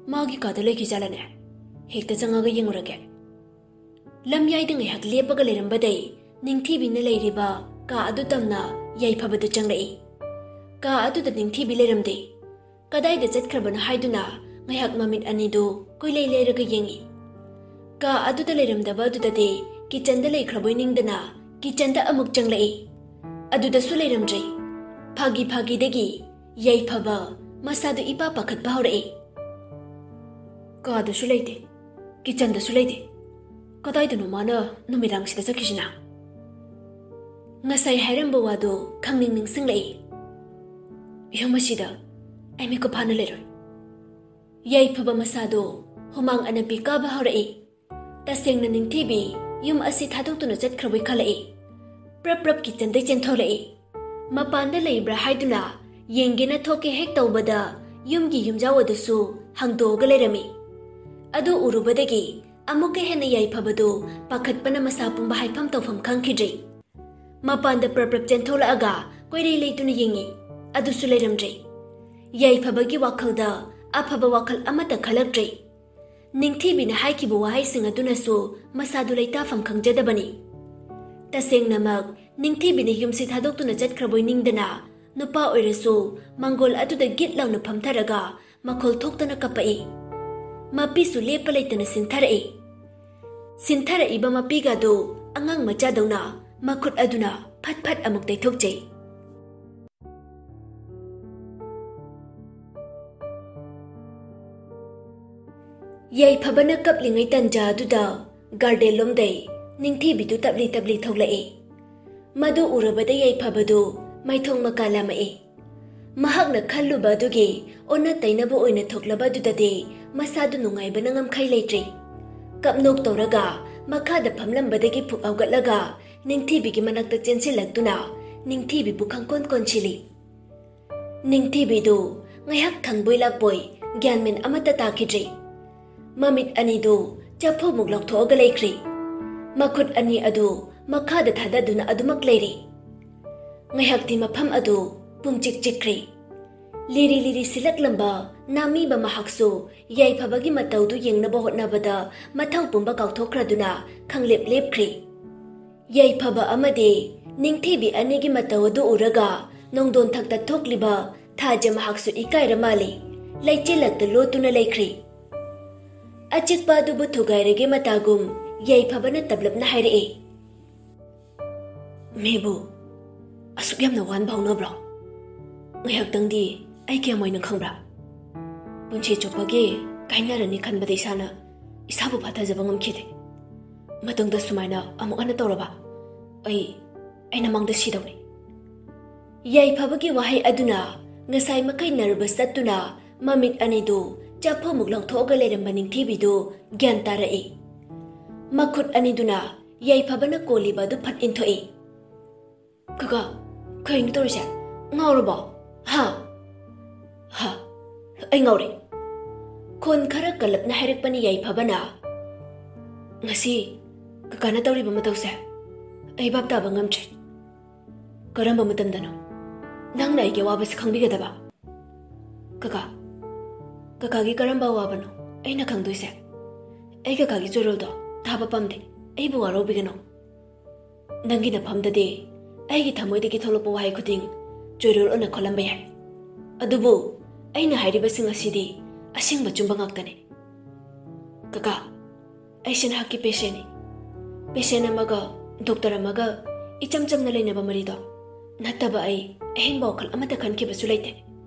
ꯃꯥꯒꯤ ꯀꯥꯗ ꯂꯩꯈꯤꯖꯥꯠꯂꯅꯦ? ꯍꯦꯛꯇ ꯆꯪꯉꯒ ꯌꯦꯡꯉꯨꯔꯒꯦ꯫ ꯂꯝꯌꯥꯏꯗ ꯉꯥꯏꯍꯥꯛ ꯂꯦꯞꯄꯒ ꯂꯩꯔꯝꯕꯗꯩ ꯅꯤꯡꯊꯤꯕꯤꯅ ꯂꯩꯔꯤꯕ ꯀꯥ ꯑꯗꯨ ꯇꯝꯅ ꯌꯥꯏꯐꯕꯗꯨ ꯆꯪꯂꯛꯏ꯫ ꯀꯥ ꯑꯗꯨꯗ ꯅꯤꯡꯊꯤꯕꯤ ꯂꯩꯔꯝꯗꯦ꯫ ꯀꯗꯥꯏꯗ ꯆꯠꯈ꯭ꯔꯕꯅꯣ ꯍꯥꯏꯗꯨꯅ ꯉꯥꯏꯍꯥꯛ ꯃꯃꯤꯠ ꯑꯅꯤꯗꯨ ꯀꯣꯏꯂꯩ ꯂꯩꯔꯒ ꯌꯦꯡꯉꯤ꯫ ꯀꯥ ꯑꯗꯨꯗ ꯂꯩꯔꯝꯗꯕ ꯑꯗꯨꯗꯗꯤ ꯀꯤꯆꯟꯗ ꯂꯩꯈ꯭ꯔꯕꯣꯏ ꯅꯤꯡꯗꯅ ꯀꯤꯆꯟꯗ ꯑꯃꯨꯛ ꯆꯪꯂꯛꯏ꯫ ꯑꯗꯨꯗꯁꯨ ꯂꯩꯔꯝꯗ꯭ꯔꯦ꯫ ꯐꯥꯒꯤ ꯐꯥꯒꯤꯗꯒꯤ ꯌꯥꯏꯐꯕ ꯃꯁꯥꯗꯨ ꯏꯄꯥ ꯄꯥꯈꯠꯄ ꯍꯧꯔꯛꯏ꯫ ꯀꯥꯗꯁꯨ ꯂꯩꯇꯦ, ꯀꯤꯆꯟꯗꯁꯨ ꯂꯩꯇꯦ꯫ ꯀꯗꯥꯏꯗꯅꯣ ꯃꯥꯅ ꯅꯨꯃꯤꯗꯥꯡꯁꯤꯗ ꯆꯠꯈꯤꯁꯤꯅ? ꯉꯁꯥꯏ ꯍꯥꯏꯔꯝꯕ ꯋꯥꯗꯨ ꯈꯪꯅꯤꯡ ꯅꯤꯡꯁꯤꯡꯂꯛꯏ꯫ ꯌꯨꯝ ꯑꯁꯤꯗ ꯑꯩ ꯃꯤꯀꯨꯞ ꯐꯥꯅ ꯂꯩꯔꯣꯏ꯫ ꯌꯥꯏꯐꯕ ꯃꯁꯥꯗꯨ ꯍꯨꯃꯥꯡ ꯑꯅꯞꯄꯤ ꯀꯥꯕ ꯍꯧꯔꯛꯏ꯫ ꯇꯁꯦꯡꯅ ꯅꯤꯡꯊꯤꯕꯤ ꯌꯨꯝ ꯑꯁꯤ ꯊꯥꯗꯣꯛꯇꯨꯅ ꯆꯠꯈ꯭ꯔꯕꯣꯏ ꯈꯜꯂꯛꯏ꯫ ꯄ꯭ꯔꯞ ꯄ꯭ꯔꯞ ꯀꯤꯆꯟꯗꯩ ꯆꯦꯟꯊꯣꯛꯂꯛꯏ꯫ ꯃꯄꯥꯟꯗ ꯂꯩꯕ꯭ꯔꯥ ꯍꯥꯏꯗꯨꯅ ꯌꯦꯡꯒꯦꯅ ꯊꯣꯛꯀꯦ ꯍꯦꯛ ꯇꯧꯕꯗ ꯌꯨꯝꯒꯤ ꯌꯨꯝꯖꯥꯎ ꯑꯗꯨꯁꯨ ꯍꯥꯡꯗꯣꯛꯑꯒ ꯂꯩꯔꯝꯃꯤ꯫ ꯑꯗꯨ ꯎꯔꯨꯕꯗꯒꯤ ꯑꯃꯨꯛꯀ ꯍꯦꯟꯅ ꯌꯥꯏꯐꯕꯗꯨ ꯄꯥꯈꯠꯄꯅ ꯃꯁꯥ ꯄꯨꯝꯕ ꯍꯥꯏꯐꯝ ꯇꯧꯐꯝ ꯈꯪꯈꯤꯗ꯭ꯔꯦ꯫ ꯃꯄꯥꯟꯗ ꯄ꯭ꯔꯞ ꯄ꯭ꯔꯞ ꯆꯦꯟꯊꯣꯛꯂꯛꯑꯒ ꯀꯣꯏꯔꯩ ꯂꯩꯗꯨꯅ ꯌꯦꯡꯉꯤ꯫ ꯑꯗꯨꯁꯨ ꯂꯩꯔꯝꯗ꯭ꯔꯦ꯫ ꯌꯥꯏꯐꯕꯒꯤ ꯋꯥꯈꯜꯗ ꯑꯐꯕ ꯋꯥꯈꯜ ꯑꯃꯠꯇ ꯈꯜꯂꯛꯇ꯭ꯔꯦ꯫ ꯅꯤꯡꯊꯤꯕꯤꯅ ꯍꯥꯏꯈꯤꯕ ꯋꯥꯍꯩꯁꯤꯡ ꯑꯗꯨꯅꯁꯨ ꯃꯁꯥꯗꯨ ꯂꯩꯇꯥꯐꯝ ꯈꯪꯖꯗꯕꯅꯤ꯫ ꯇꯁꯦꯡꯅꯃꯛ ꯅꯤꯡꯊꯤꯕꯤꯅ ꯌꯨꯝꯁꯤ ꯊꯥꯗꯣꯛꯇꯨꯅ ꯆꯠꯈ꯭ꯔꯕꯣꯏ ꯅꯤꯡꯗꯅ ꯅꯨꯄꯥ ꯑꯣꯏꯔꯁꯨ ꯃꯪꯒꯣꯜ ꯑꯗꯨꯗ ꯒꯤꯠ ꯂꯥꯎꯅ ꯐꯝꯊꯔꯒ ꯃꯈꯣꯜ ꯊꯣꯛꯇꯅ ꯀꯞꯄꯛꯏ꯫ ꯃꯄꯤꯁꯨ ꯂꯦꯞꯄ ꯂꯩꯇꯅ ꯁꯤꯟꯊꯔꯛꯏ꯫ ꯁꯤꯟꯊꯔꯛꯏꯕ ꯃꯄꯤꯒꯗꯨ ꯑꯉꯥꯡ ꯃꯆꯥꯗꯧꯅ ꯃꯈꯨꯠ ꯑꯗꯨꯅ ꯐꯠ ꯐꯠ ꯑꯃꯨꯛ ꯇꯩꯊꯣꯛꯆꯩ꯫ ꯌꯥꯏꯐꯕꯅ ꯀꯞꯂꯤꯉꯩ ꯇꯟꯖꯥ ꯑꯗꯨꯗ ꯒꯥꯔꯗꯦꯟ ꯂꯣꯝꯗꯩ ꯅꯤꯡꯊꯤꯕꯤꯗꯨ ꯇꯞꯂꯤ ꯇꯞꯂꯤ ꯊꯣꯛꯂꯛꯏ꯫ ꯃꯗꯨ ꯎꯔꯕꯗ ꯌꯥꯏꯐꯕꯗꯨ ꯃꯥꯏꯊꯣꯡ ꯃꯀꯥ ꯂꯥꯝꯃꯛꯏ꯫ ꯃꯍꯥꯛꯅ ꯈꯜꯂꯨꯕ ꯑꯗꯨꯒꯤ ꯑꯣꯟꯅ ꯇꯩꯅꯕ ꯑꯣꯏꯅ ꯊꯣꯛꯂꯕ ꯑꯗꯨꯗꯗꯤ ꯃꯁꯥꯗꯨ ꯅꯨꯡꯉꯥꯏꯕꯅ ꯉꯝꯈꯩ ꯂꯩꯇ꯭ꯔꯤ꯫ ꯀꯞꯅꯣꯛ ꯇꯧꯔꯒ ꯃꯈꯥꯗ ꯐꯝꯂꯝꯕꯗꯒꯤ ꯐꯨꯛ ꯍꯧꯒꯠꯂꯒ ꯅꯤꯡꯊꯤꯕꯤꯒꯤ ꯃꯅꯥꯛꯇ ꯆꯦꯟꯁꯤꯜꯂꯛꯇꯨꯅ ꯅꯤꯡꯊꯤꯕꯤꯕꯨ ꯈꯪꯀꯣꯟ ꯀꯣꯟꯁꯤꯜꯂꯤ꯫ ꯅꯤꯡꯊꯤꯕꯤꯗꯨ ꯉꯥꯏꯍꯥꯛ ꯊꯪꯕꯣꯏ ꯂꯥꯛꯄꯣꯏ ꯒ꯭ꯌꯥꯟ ꯃꯦꯟ ꯑꯃꯠꯇ ꯇꯥꯈꯤꯗ꯭ꯔꯤ꯫ ꯃꯃꯤꯠ ꯑꯅꯤꯗꯨ ꯆꯐꯨꯃꯨꯛ ꯂꯥꯎꯊꯣꯛꯑꯒ ꯂꯩꯈ꯭ꯔꯤ꯫ ꯃꯈꯨꯠ ꯑꯅꯤ ꯑꯗꯨ ꯃꯈꯥꯗ ꯊꯥꯗꯗꯨꯅ ꯑꯗꯨꯃꯛ ꯂꯩꯔꯤ꯫ ꯉꯥꯏꯍꯥꯛꯇꯤ ꯃꯐꯝ ꯑꯗꯨ ꯄꯨꯝꯆꯤꯛ ꯆꯤꯛꯈ꯭ꯔꯦ꯫ ꯂꯤꯔꯤ ꯂꯤꯔꯤ ꯁꯤꯜꯂꯛꯂꯝꯕ ꯅꯥꯃꯤꯕ ꯃꯍꯥꯛꯁꯨ ꯌꯥꯏꯐꯕꯒꯤ ꯃꯇꯧꯗꯨ ꯌꯦꯡꯅꯕ ꯍꯣꯠꯅꯕꯗ ꯃꯊꯧ ꯄꯨꯝꯕ ꯀꯥꯎꯊꯣꯛꯈ꯭ꯔꯗꯨꯅ ꯈꯪꯂꯦꯞ ꯂꯦꯞꯈ꯭ꯔꯦ꯫ ꯌꯥꯏꯐꯕ ꯑꯃꯗꯤ ꯅꯤꯡꯊꯤꯕꯤ ꯑꯅꯤꯒꯤ ꯃꯇꯧ ꯑꯗꯨ ꯎꯔꯒ ꯅꯣꯡꯗꯣꯟ ꯊꯛꯇ ꯊꯣꯛꯂꯤꯕ ꯊꯥꯖ ꯃꯍꯥꯛꯁꯨ ꯏꯀꯥꯏꯔ ꯃꯥꯜꯂꯤ꯫ ꯂꯩꯆꯤꯜꯂꯛꯇ ꯂꯣꯠꯇꯨꯅ ꯂꯩꯈ꯭ꯔꯦ꯫ ꯑꯆꯤꯛꯄ ꯑꯗꯨꯕꯨ ꯊꯨꯒꯥꯏꯔꯒꯦ ꯃꯇꯥꯒꯨꯝ ꯌꯥꯏꯐꯕꯅ ꯇꯞꯂꯞꯅ ꯍꯥꯏꯔꯛꯏ, "ꯃꯦꯕꯨ, ꯑꯁꯨꯛ ꯌꯥꯝꯅ ꯋꯥꯟꯕ ꯍꯧꯅꯕ꯭ꯔꯣ? ꯉꯥꯏꯍꯥꯛꯇꯪꯗꯤ ꯑꯩ ꯀꯌꯥꯝ ꯑꯣꯏꯅ ꯈꯪꯕ꯭ꯔꯥ? ꯄꯨꯟꯁꯤ ꯆꯨꯞꯄꯒꯤ ꯀꯥꯏꯅꯔꯅꯤ ꯈꯟꯕꯗ ꯏꯁꯥꯅ ꯏꯁꯥꯕꯨ ꯐꯥꯊꯖꯕ ꯉꯝꯈꯤꯗꯦ꯫ ꯃꯇꯨꯡꯗ ꯁꯨꯃꯥꯏꯅ ꯑꯃꯨꯛ ꯍꯟꯅ ꯇꯧꯔꯕ, ꯑꯩ, ꯑꯩ ꯅꯃꯥꯡꯗ ꯁꯤꯗꯧꯅꯤ꯫" ꯌꯥꯏꯐꯕꯒꯤ ꯋꯥꯍꯩ ꯑꯗꯨꯅ ꯉꯁꯥꯏ ꯃꯈꯩ ꯅꯔꯚꯁ ꯆꯠꯇꯨꯅ ꯃꯃꯤꯠ ꯑꯅꯤꯗꯨ ꯆꯐꯨꯃꯨꯛ ꯂꯥꯎꯊꯣꯛꯑꯒ ꯂꯩꯔꯝꯕ ꯅꯤꯡꯊꯤꯕꯤꯗꯨ ꯒ꯭ꯌꯥꯟ ꯇꯥꯔꯛꯏ꯫ ꯃꯈꯨꯠ ꯑꯅꯤꯗꯨꯅ ꯌꯥꯏꯐꯕꯅ ꯀꯣꯜꯂꯤꯕ ꯑꯗꯨ ꯐꯠ ꯏꯟꯊꯣꯛꯏ꯫ "ꯀꯀꯥ, ꯀꯩꯅꯣ ꯇꯧꯔꯤꯁꯦ? ꯉꯥꯎꯔꯕꯣ? ꯍꯥ? ꯍꯥ? ꯑꯩ ꯉꯥꯎꯔꯦ꯫" ꯈꯣꯟ ꯈꯔ ꯀꯜꯂꯞꯅ ꯍꯥꯏꯔꯛꯄꯅꯤ ꯌꯥꯏꯐꯕꯅ꯫ "ꯉꯁꯤ ꯀꯀꯥꯅ ꯇꯧꯔꯤꯕ ꯃꯇꯧꯁꯦ ꯑꯩ ꯚꯥꯞ ꯇꯥꯕ ꯉꯝꯗ꯭ꯔꯦ꯫ ꯀꯔꯝꯕ ꯃꯇꯝꯗꯅꯣ ꯅꯪꯅ ꯑꯩꯒꯤ ꯑꯋꯥꯕꯁꯤ ꯈꯪꯕꯤꯒꯗꯕ? ꯀꯀꯥ, ꯀꯀꯥꯒꯤ ꯀꯔꯝꯕ ꯑꯋꯥꯕꯅꯣ ꯑꯩꯅ ꯈꯪꯗꯣꯏꯁꯦ? ꯑꯩ ꯀꯀꯥꯒꯤ ꯆꯣꯏꯔꯣꯜꯗꯣ ꯇꯥꯕ ꯄꯥꯝꯗꯦ꯫ ꯑꯩꯕꯨ ꯋꯥꯔꯧꯕꯤꯒꯅꯨ꯫ ꯅꯪꯒꯤ ꯅꯐꯝꯗꯗꯤ ꯑꯩꯒꯤ ꯊꯃꯣꯏꯗꯒꯤ ꯊꯣꯛꯂꯛꯄ ꯋꯥꯍꯩ ꯈꯨꯗꯤꯡ ꯆꯣꯏꯔꯣꯜ ꯑꯣꯏꯅ ꯈꯣꯜꯂꯝꯕ ꯌꯥꯏ꯫ ꯑꯗꯨꯕꯨ ꯑꯩꯅ ꯍꯥꯏꯔꯤꯕꯁꯤꯡ ꯑꯁꯤꯗꯤ ꯑꯁꯦꯡꯕ ꯑꯆꯨꯝꯕ ꯉꯥꯛꯇꯅꯤ꯫ ꯀꯀꯥ, ꯑꯩꯁꯦ ꯅꯍꯥꯛꯀꯤ ꯄꯦꯁꯦꯟꯅꯤ꯫ ꯄꯦꯁꯦꯟ ꯑꯃꯒ ꯗꯣꯛꯇꯔ ꯑꯃꯒ ꯏꯆꯝ ꯆꯝꯅ ꯂꯩꯅꯕ ꯃꯔꯤꯗꯣ ꯅꯠꯇꯕ ꯑꯩ ꯑꯍꯦꯟꯕ ꯋꯥꯈꯜ ꯑꯃꯠꯇ ꯈꯟꯈꯤꯕꯁꯨ ꯂꯩꯇꯦ꯫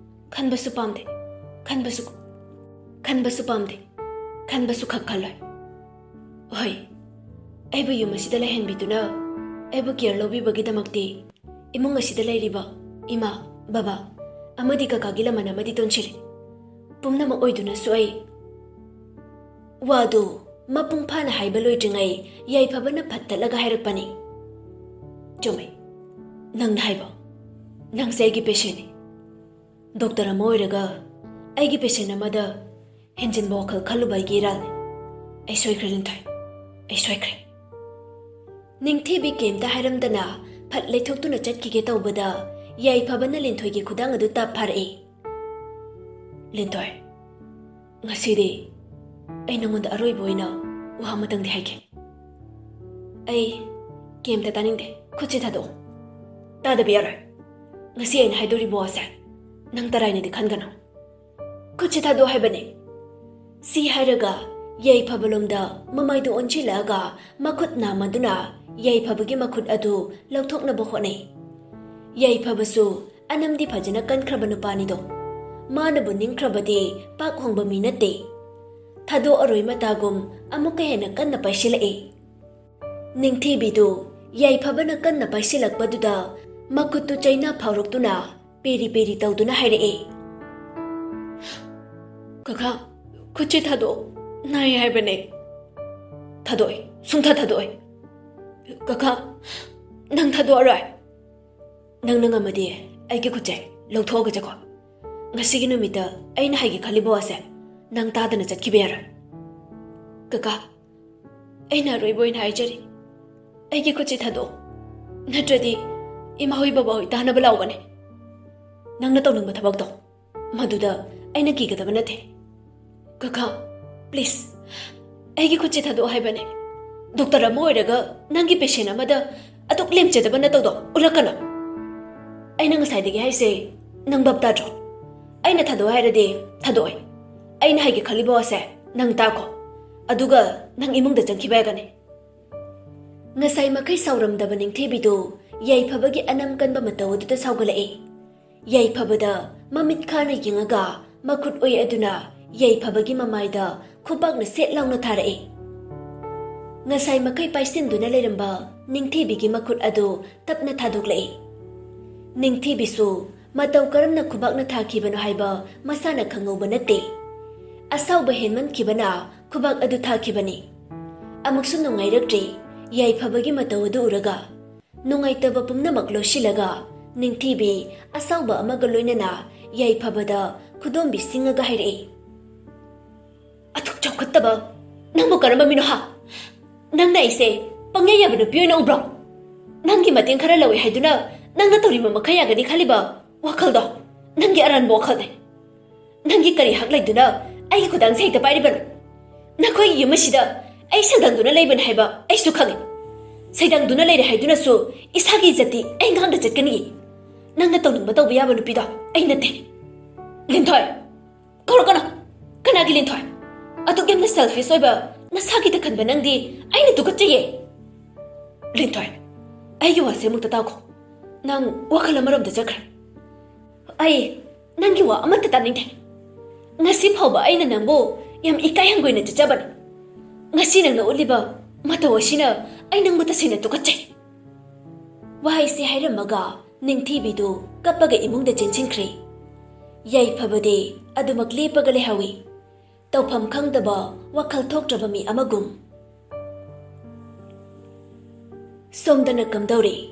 ꯈꯟꯕꯁꯨ ꯄꯥꯝꯗꯦ꯫ ꯈꯟꯕꯁꯨ, ꯈꯟꯕꯁꯨ ꯄꯥꯝꯗꯦ꯫ ꯈꯟꯕꯁꯨ ꯈꯛ ꯈꯜꯂꯣꯏ꯫ ꯍꯣꯏ, ꯑꯩꯕꯨ ꯌꯨꯝ ꯑꯁꯤꯗ ꯂꯩꯍꯟꯕꯤꯗꯨꯅ ꯑꯩꯕꯨ ꯀꯤꯌꯔ ꯂꯧꯕꯤꯕꯒꯤꯗꯃꯛꯇꯤ ꯏꯃꯨꯡ ꯑꯁꯤꯗ ꯂꯩꯔꯤꯕ ꯏꯃꯥ, ꯕꯕꯥ ꯑꯃꯗꯤ ꯀꯀꯥꯒꯤ ꯂꯃꯟ ꯑꯃꯗꯤ ꯇꯣꯟꯁꯤꯜꯂꯤ꯫ ꯄꯨꯝꯅꯃꯛ ꯑꯣꯏꯗꯨꯅꯁꯨ ꯑꯩ꯫ ꯋꯥꯗꯨ ꯃꯄꯨꯡ ꯐꯥꯅ ꯍꯥꯏꯕ ꯂꯣꯏꯗ꯭ꯔꯤꯉꯩ ꯌꯥꯏꯐꯕꯅ ꯐꯠꯇꯠꯂꯒ ꯍꯥꯏꯔꯛꯄꯅꯤ꯫ ꯆꯨꯝꯃꯤ, ꯅꯪꯅ ꯍꯥꯏꯕ꯫ ꯅꯪꯁꯦ ꯑꯩꯒꯤ ꯄꯦꯁꯦꯟꯅꯤ꯫ ꯗꯣꯛꯇꯔ ꯑꯃ ꯑꯣꯏꯔꯒ ꯑꯩꯒꯤ ꯄꯦꯁꯦꯟ ꯑꯃꯗ ꯍꯦꯟꯖꯤꯟꯕ ꯋꯥꯈꯜ ꯈꯜꯂꯨꯕ ꯑꯩꯒꯤ ꯏꯔꯥꯜꯅꯤ꯫ ꯑꯩ ꯁꯣꯏꯈ꯭ꯔꯦ, ꯂꯤꯟꯊꯣꯏ꯫ ꯑꯩ ꯁꯣꯏꯈ꯭ꯔꯦ꯫ ꯅꯤꯡꯊꯤꯕꯤ ꯀꯩꯝꯇ ꯍꯥꯏꯔꯝꯗꯅ ꯐꯠ ꯂꯩꯊꯣꯛꯇꯨꯅ ꯆꯠꯈꯤꯒꯦ ꯇꯧꯕꯗ, ꯌꯥꯏꯐꯕꯅ ꯂꯤꯟꯊꯣꯏꯒꯤ ꯈꯨꯗꯥꯡ ꯑꯗꯨ ꯇꯞ ꯐꯥꯔꯛꯏ꯫ "ꯂꯤꯟꯊꯣꯏ, ꯉꯁꯤꯗꯤ ꯑꯩ ꯅꯉꯣꯟꯗ ꯑꯔꯣꯏꯕ ꯑꯣꯏꯅ ꯋꯥ ꯑꯃꯇꯪꯗꯤ ꯍꯥꯏꯒꯦ꯫" "ꯑꯩ ꯀꯩꯝꯇ ꯇꯥꯅꯤꯡꯗꯦ꯫ ꯈꯨꯠꯁꯤ ꯊꯥꯗꯣꯛꯑꯣ꯫" "ꯇꯥꯗꯕ ꯌꯥꯔꯣꯏ꯫ ꯉꯁꯤ ꯑꯩꯅ ꯍꯥꯏꯗꯣꯔꯤꯕ ꯋꯥꯁꯦ ꯅꯪ ꯇꯔꯥꯏꯅꯗꯤ ꯈꯟꯒꯅꯨ꯫" "ꯈꯨꯠꯁꯤ ꯊꯥꯗꯣꯛꯑꯣ ꯍꯥꯏꯕꯅꯦ꯫" ꯁꯤ ꯍꯥꯏꯔꯒ ꯌꯥꯏꯐꯕ ꯂꯣꯝꯗ ꯃꯃꯥꯏꯗꯨ ꯑꯣꯟꯁꯤꯜꯂꯛꯑꯒ ꯃꯈꯨꯠ ꯅꯥꯝꯃꯗꯨꯅ ꯌꯥꯏꯐꯕꯒꯤ ꯃꯈꯨꯠ ꯑꯗꯨ ꯂꯧꯊꯣꯛꯅꯕ ꯍꯣꯠꯅꯩ꯫ ꯌꯥꯏꯐꯕꯁꯨ ꯑꯅꯝꯗꯤ ꯐꯖꯅ ꯀꯟꯈ꯭ꯔꯕ ꯅꯨꯄꯥꯅꯤꯗꯣ꯫ ꯃꯥꯅꯕꯨ ꯅꯤꯡꯈ꯭ꯔꯕꯗꯤ ꯄꯥꯛ ꯍꯣꯡꯕ ꯃꯤ ꯅꯠꯇꯦ꯫ ꯊꯥꯗꯣꯛꯑꯔꯣꯏ ꯃꯇꯥꯒꯨꯝ ꯑꯃꯨꯛꯀ ꯍꯦꯟꯅ ꯀꯟꯅ ꯄꯥꯏꯁꯤꯜꯂꯛꯏ꯫ ꯅꯤꯡꯊꯤꯕꯤꯗꯨ ꯌꯥꯏꯐꯕꯅ ꯀꯟꯅ ꯄꯥꯏꯁꯤꯜꯂꯛꯄꯗꯨꯗ ꯃꯈꯨꯠꯇꯨ ꯆꯩꯅꯥ ꯐꯥꯎꯔꯛꯇꯨꯅ ꯄꯦꯔꯤ ꯄꯦꯔꯤ ꯇꯧꯗꯨꯅ ꯍꯥꯏꯔꯛꯏ꯫ "ꯀꯀꯥ, ꯈꯨꯠꯁꯤ ꯊꯥꯗꯣꯛꯑꯣ꯫ ꯅꯥꯏ ꯍꯥꯏꯕꯅꯦ꯫" "ꯊꯥꯗꯣꯛꯑꯣꯏ, ꯁꯨꯡꯊꯥ ꯊꯥꯗꯣꯛꯑꯣꯏ꯫" "ꯀꯀꯥ, ꯅꯪ ꯊꯥꯗꯣꯛꯑꯔꯣꯏ?" "ꯅꯪꯅ ꯉꯝꯃꯗꯤ ꯑꯩꯒꯤ ꯈꯨꯠꯁꯦ ꯂꯧꯊꯣꯛꯑꯒ ꯆꯠꯈꯣ꯫ ꯉꯁꯤꯒꯤ ꯅꯨꯃꯤꯠꯇ ꯑꯩꯅ ꯍꯥꯏꯒꯦ ꯈꯜꯂꯤꯕ ꯋꯥꯁꯦ ꯅꯪ ꯇꯥꯗꯅ ꯆꯠꯈꯤꯕ ꯌꯥꯔꯣꯏ꯫" "ꯀꯀꯥ, ꯑꯩꯅ ꯑꯔꯣꯏꯕ ꯑꯣꯏꯅ ꯍꯥꯏꯖꯔꯤ, ꯑꯩꯒꯤ ꯈꯨꯠꯁꯤ ꯊꯥꯗꯣꯛꯑꯣ, ꯅꯠꯇ꯭ꯔꯗꯤ ꯏꯃꯥ ꯍꯣꯏ ꯕꯕꯥ ꯍꯣꯏ ꯇꯥꯅꯕ ꯂꯥꯎꯒꯅꯤ꯫ ꯅꯪꯅ ꯇꯧꯅꯤꯡꯕ ꯊꯕꯛꯇꯣ, ꯃꯗꯨꯗ ꯑꯩꯅ ꯀꯤꯒꯗꯕ ꯅꯠꯇꯦ꯫" "ꯀꯀꯥ, please, ꯑꯩꯒꯤ ꯈꯨꯠꯁꯤ ꯊꯥꯗꯣꯛꯑꯣ ꯍꯥꯏꯕꯅꯦ꯫ ꯗꯣꯛꯇꯔ ꯑꯃ ꯑꯣꯏꯔꯒ ꯅꯪꯒꯤ ꯄꯦꯁꯦꯟ ꯑꯃꯗ ꯑꯗꯨꯛ ꯂꯦꯝꯖꯗꯕ ꯅꯇꯧꯗꯣ ꯎꯠꯂꯛꯀꯅꯨ꯫ ꯑꯩꯅ ꯉꯁꯥꯏꯗꯒꯤ ꯍꯥꯏꯁꯦ ꯅꯪ ꯚꯥꯞ ꯇꯥꯗ꯭ꯔꯣ? ꯑꯩꯅ ꯊꯥꯗꯣꯛꯑꯣ ꯍꯥꯏꯔꯗꯤ ꯊꯥꯗꯣꯛꯑꯣꯏ꯫ ꯑꯩꯅ ꯍꯥꯏꯒꯦ ꯈꯜꯂꯤꯕ ꯋꯥꯁꯦ ꯅꯪ ꯇꯥꯈꯣ, ꯑꯗꯨꯒ ꯅꯪ ꯏꯃꯨꯡꯗ ꯆꯪꯈꯤꯕ ꯌꯥꯒꯅꯤ꯫" ꯉꯁꯥꯏ ꯃꯈꯩ ꯁꯥꯎꯔꯝꯗꯕ ꯅꯤꯡꯊꯤꯕꯤꯗꯨ ꯌꯥꯏꯐꯕꯒꯤ ꯑꯅꯝ ꯀꯟꯕ ꯃꯇꯧ ꯑꯗꯨꯗ ꯁꯥꯎꯒꯠꯂꯛꯏ꯫ ꯌꯥꯏꯐꯕꯗ ꯃꯃꯤꯠ ꯈꯥꯅ ꯌꯦꯡꯉꯒ ꯃꯈꯨꯠ ꯑꯣꯏ ꯑꯗꯨꯅ ꯌꯥꯏꯐꯕꯒꯤ ꯃꯃꯥꯏꯗ ꯈꯨꯕꯥꯛꯅ ꯁꯦꯠ ꯂꯥꯎꯅ ꯊꯥꯔꯛꯏ꯫ ꯉꯁꯥꯏ ꯃꯈꯩ ꯄꯥꯏꯁꯤꯟꯗꯨꯅ ꯂꯩꯔꯝꯕ ꯅꯤꯡꯊꯤꯕꯤꯒꯤ ꯃꯈꯨꯠ ꯑꯗꯨ ꯇꯞꯅ ꯊꯥꯗꯣꯛꯂꯛꯏ꯫ ꯅꯤꯡꯊꯤꯕꯤꯁꯨ ꯃꯇꯧ ꯀꯔꯝꯅ ꯈꯨꯕꯥꯛꯅ ꯊꯥꯈꯤꯕꯅꯣ ꯍꯥꯏꯕ ꯃꯁꯥꯅ ꯈꯪꯍꯧꯕ ꯅꯠꯇꯦ꯫ ꯑꯁꯥꯎꯕ ꯍꯦꯟꯃꯟꯈꯤꯕꯅ ꯈꯨꯕꯥꯛ ꯑꯗꯨ ꯊꯥꯈꯤꯕꯅꯤ꯫ ꯑꯃꯨꯛꯁꯨ ꯅꯨꯡꯉꯥꯏꯔꯛꯇ꯭ꯔꯦ ꯌꯥꯏꯐꯕꯒꯤ ꯃꯇꯧ ꯑꯗꯨ ꯎꯔꯒ꯫ ꯅꯨꯡꯉꯥꯏꯇꯕ ꯄꯨꯝꯅꯃꯛ ꯂꯣꯏꯁꯤꯜꯂꯒ ꯅꯤꯡꯊꯤꯕꯤ ꯑꯁꯥꯎꯕ ꯑꯃꯒ ꯂꯣꯏꯅꯅ ꯌꯥꯏꯐꯕꯗ ꯈꯨꯗꯣꯝꯕꯤ ꯁꯤꯡꯉꯒ ꯍꯥꯏꯔꯛꯏ꯫ "ꯑꯗꯨꯛ ꯆꯥꯎꯈꯠꯇꯕ ꯅꯪꯕꯨ ꯀꯔꯝꯕ ꯃꯤꯅꯣ ꯍꯥ? ꯅꯪꯅ ꯑꯩꯁꯦ ꯄꯪꯌꯥ ꯌꯥꯕ ꯅꯨꯄꯤ ꯑꯣꯏꯅ ꯎꯕ꯭ꯔꯣ? ꯅꯪꯒꯤ ꯃꯇꯦꯡ ꯈꯔ ꯂꯧꯏ ꯍꯥꯏꯗꯨꯅ ꯅꯪꯅ ꯇꯧꯔꯤꯕ ꯃꯈꯩ ꯌꯥꯒꯅꯤ ꯈꯜꯂꯤꯕ ꯋꯥꯈꯜꯗꯣ ꯅꯪꯒꯤ ꯑꯔꯥꯟꯕ ꯋꯥꯈꯜꯅꯦ꯫ ꯅꯪꯒꯤ ꯀꯔꯤ ꯍꯛ ꯂꯩꯗꯨꯅ ꯑꯩꯒꯤ ꯈꯨꯗꯥꯡꯁꯦ ꯍꯦꯛꯇ ꯄꯥꯏꯔꯤꯕꯅꯣ? ꯅꯈꯣꯏꯒꯤ ꯌꯨꯝ ꯑꯁꯤꯗ ꯑꯩ ꯁꯩꯗꯥꯡꯗꯨꯅ ꯂꯩꯕꯅꯤ ꯍꯥꯏꯕ ꯑꯩꯁꯨ ꯈꯪꯉꯤ꯫ ꯁꯩꯗꯥꯡꯗꯨꯅ ꯂꯩꯔꯦ ꯍꯥꯏꯗꯨꯅꯁꯨ ꯏꯁꯥꯒꯤ ꯏꯖꯠꯇꯤ ꯑꯩ ꯉꯥꯛꯅ ꯆꯠꯀꯅꯤ꯫ ꯅꯪꯅ ꯇꯧꯅꯤꯡꯕ ꯇꯧꯕ ꯌꯥꯕ ꯅꯨꯄꯤꯗꯣ ꯑꯩ ꯅꯠꯇꯦ꯫ ꯂꯤꯟꯊꯣꯏ, ꯀꯧꯔꯛꯀꯅꯨ꯫ ꯀꯅꯥꯒꯤ ꯂꯤꯟꯊꯣꯏ? ꯑꯗꯨꯛ ꯌꯥꯝꯅ selfish ꯑꯣꯏꯕ ꯅꯁꯥꯒꯤꯗ ꯈꯟꯕ ꯅꯪꯗꯤ ꯑꯩꯅ ꯇꯨꯀꯠꯆꯩꯌꯦ꯫ ꯂꯤꯟꯊꯣꯏ, ꯑꯩꯒꯤ ꯋꯥꯁꯦ ꯑꯃꯨꯛꯇ ꯇꯥꯈꯣ꯫ ꯅꯪ ꯋꯥꯈꯜ ꯑꯃꯔꯣꯝꯗ ꯆꯠꯈ꯭ꯔꯦ꯫ ꯑꯩ ꯅꯪꯒꯤ ꯋꯥ ꯑꯃꯠꯇ ꯇꯥꯅꯤꯡꯗꯦ꯫ ꯉꯁꯤ ꯐꯥꯎꯕ ꯑꯩꯅ ꯅꯪꯕꯨ ꯌꯥꯝ ꯏꯀꯥꯏ ꯍꯪꯒꯣꯏꯅ ꯆꯠꯆꯕꯅꯤ꯫ ꯉꯁꯤ ꯅꯪꯅ ꯎꯠꯂꯤꯕ ꯃꯇꯧ ꯑꯁꯤꯅ ꯑꯩ ꯅꯪꯕꯨ ꯇꯁꯦꯡꯅ ꯇꯨꯀꯠꯆꯩ꯫" ꯋꯥꯍꯩꯁꯤ ꯍꯥꯏꯔꯝꯃꯒ ꯅꯤꯡꯊꯤꯕꯤꯗꯨ ꯀꯞꯄꯒ ꯏꯃꯨꯡꯗ ꯆꯦꯟꯁꯤꯟꯈ꯭ꯔꯦ꯫ ꯌꯥꯏꯐꯕꯗꯤ ꯑꯗꯨꯃꯛ ꯂꯦꯞꯄꯒ ꯂꯩꯍꯧꯏ, ꯇꯧꯐꯝ ꯈꯪꯗꯕ, ꯋꯥꯈꯜ ꯊꯣꯛꯇ꯭ꯔꯕ ꯃꯤ ꯑꯃꯒꯨꯝ꯫ ꯁꯣꯝꯗꯅ ꯀꯝꯗꯧꯔꯤ?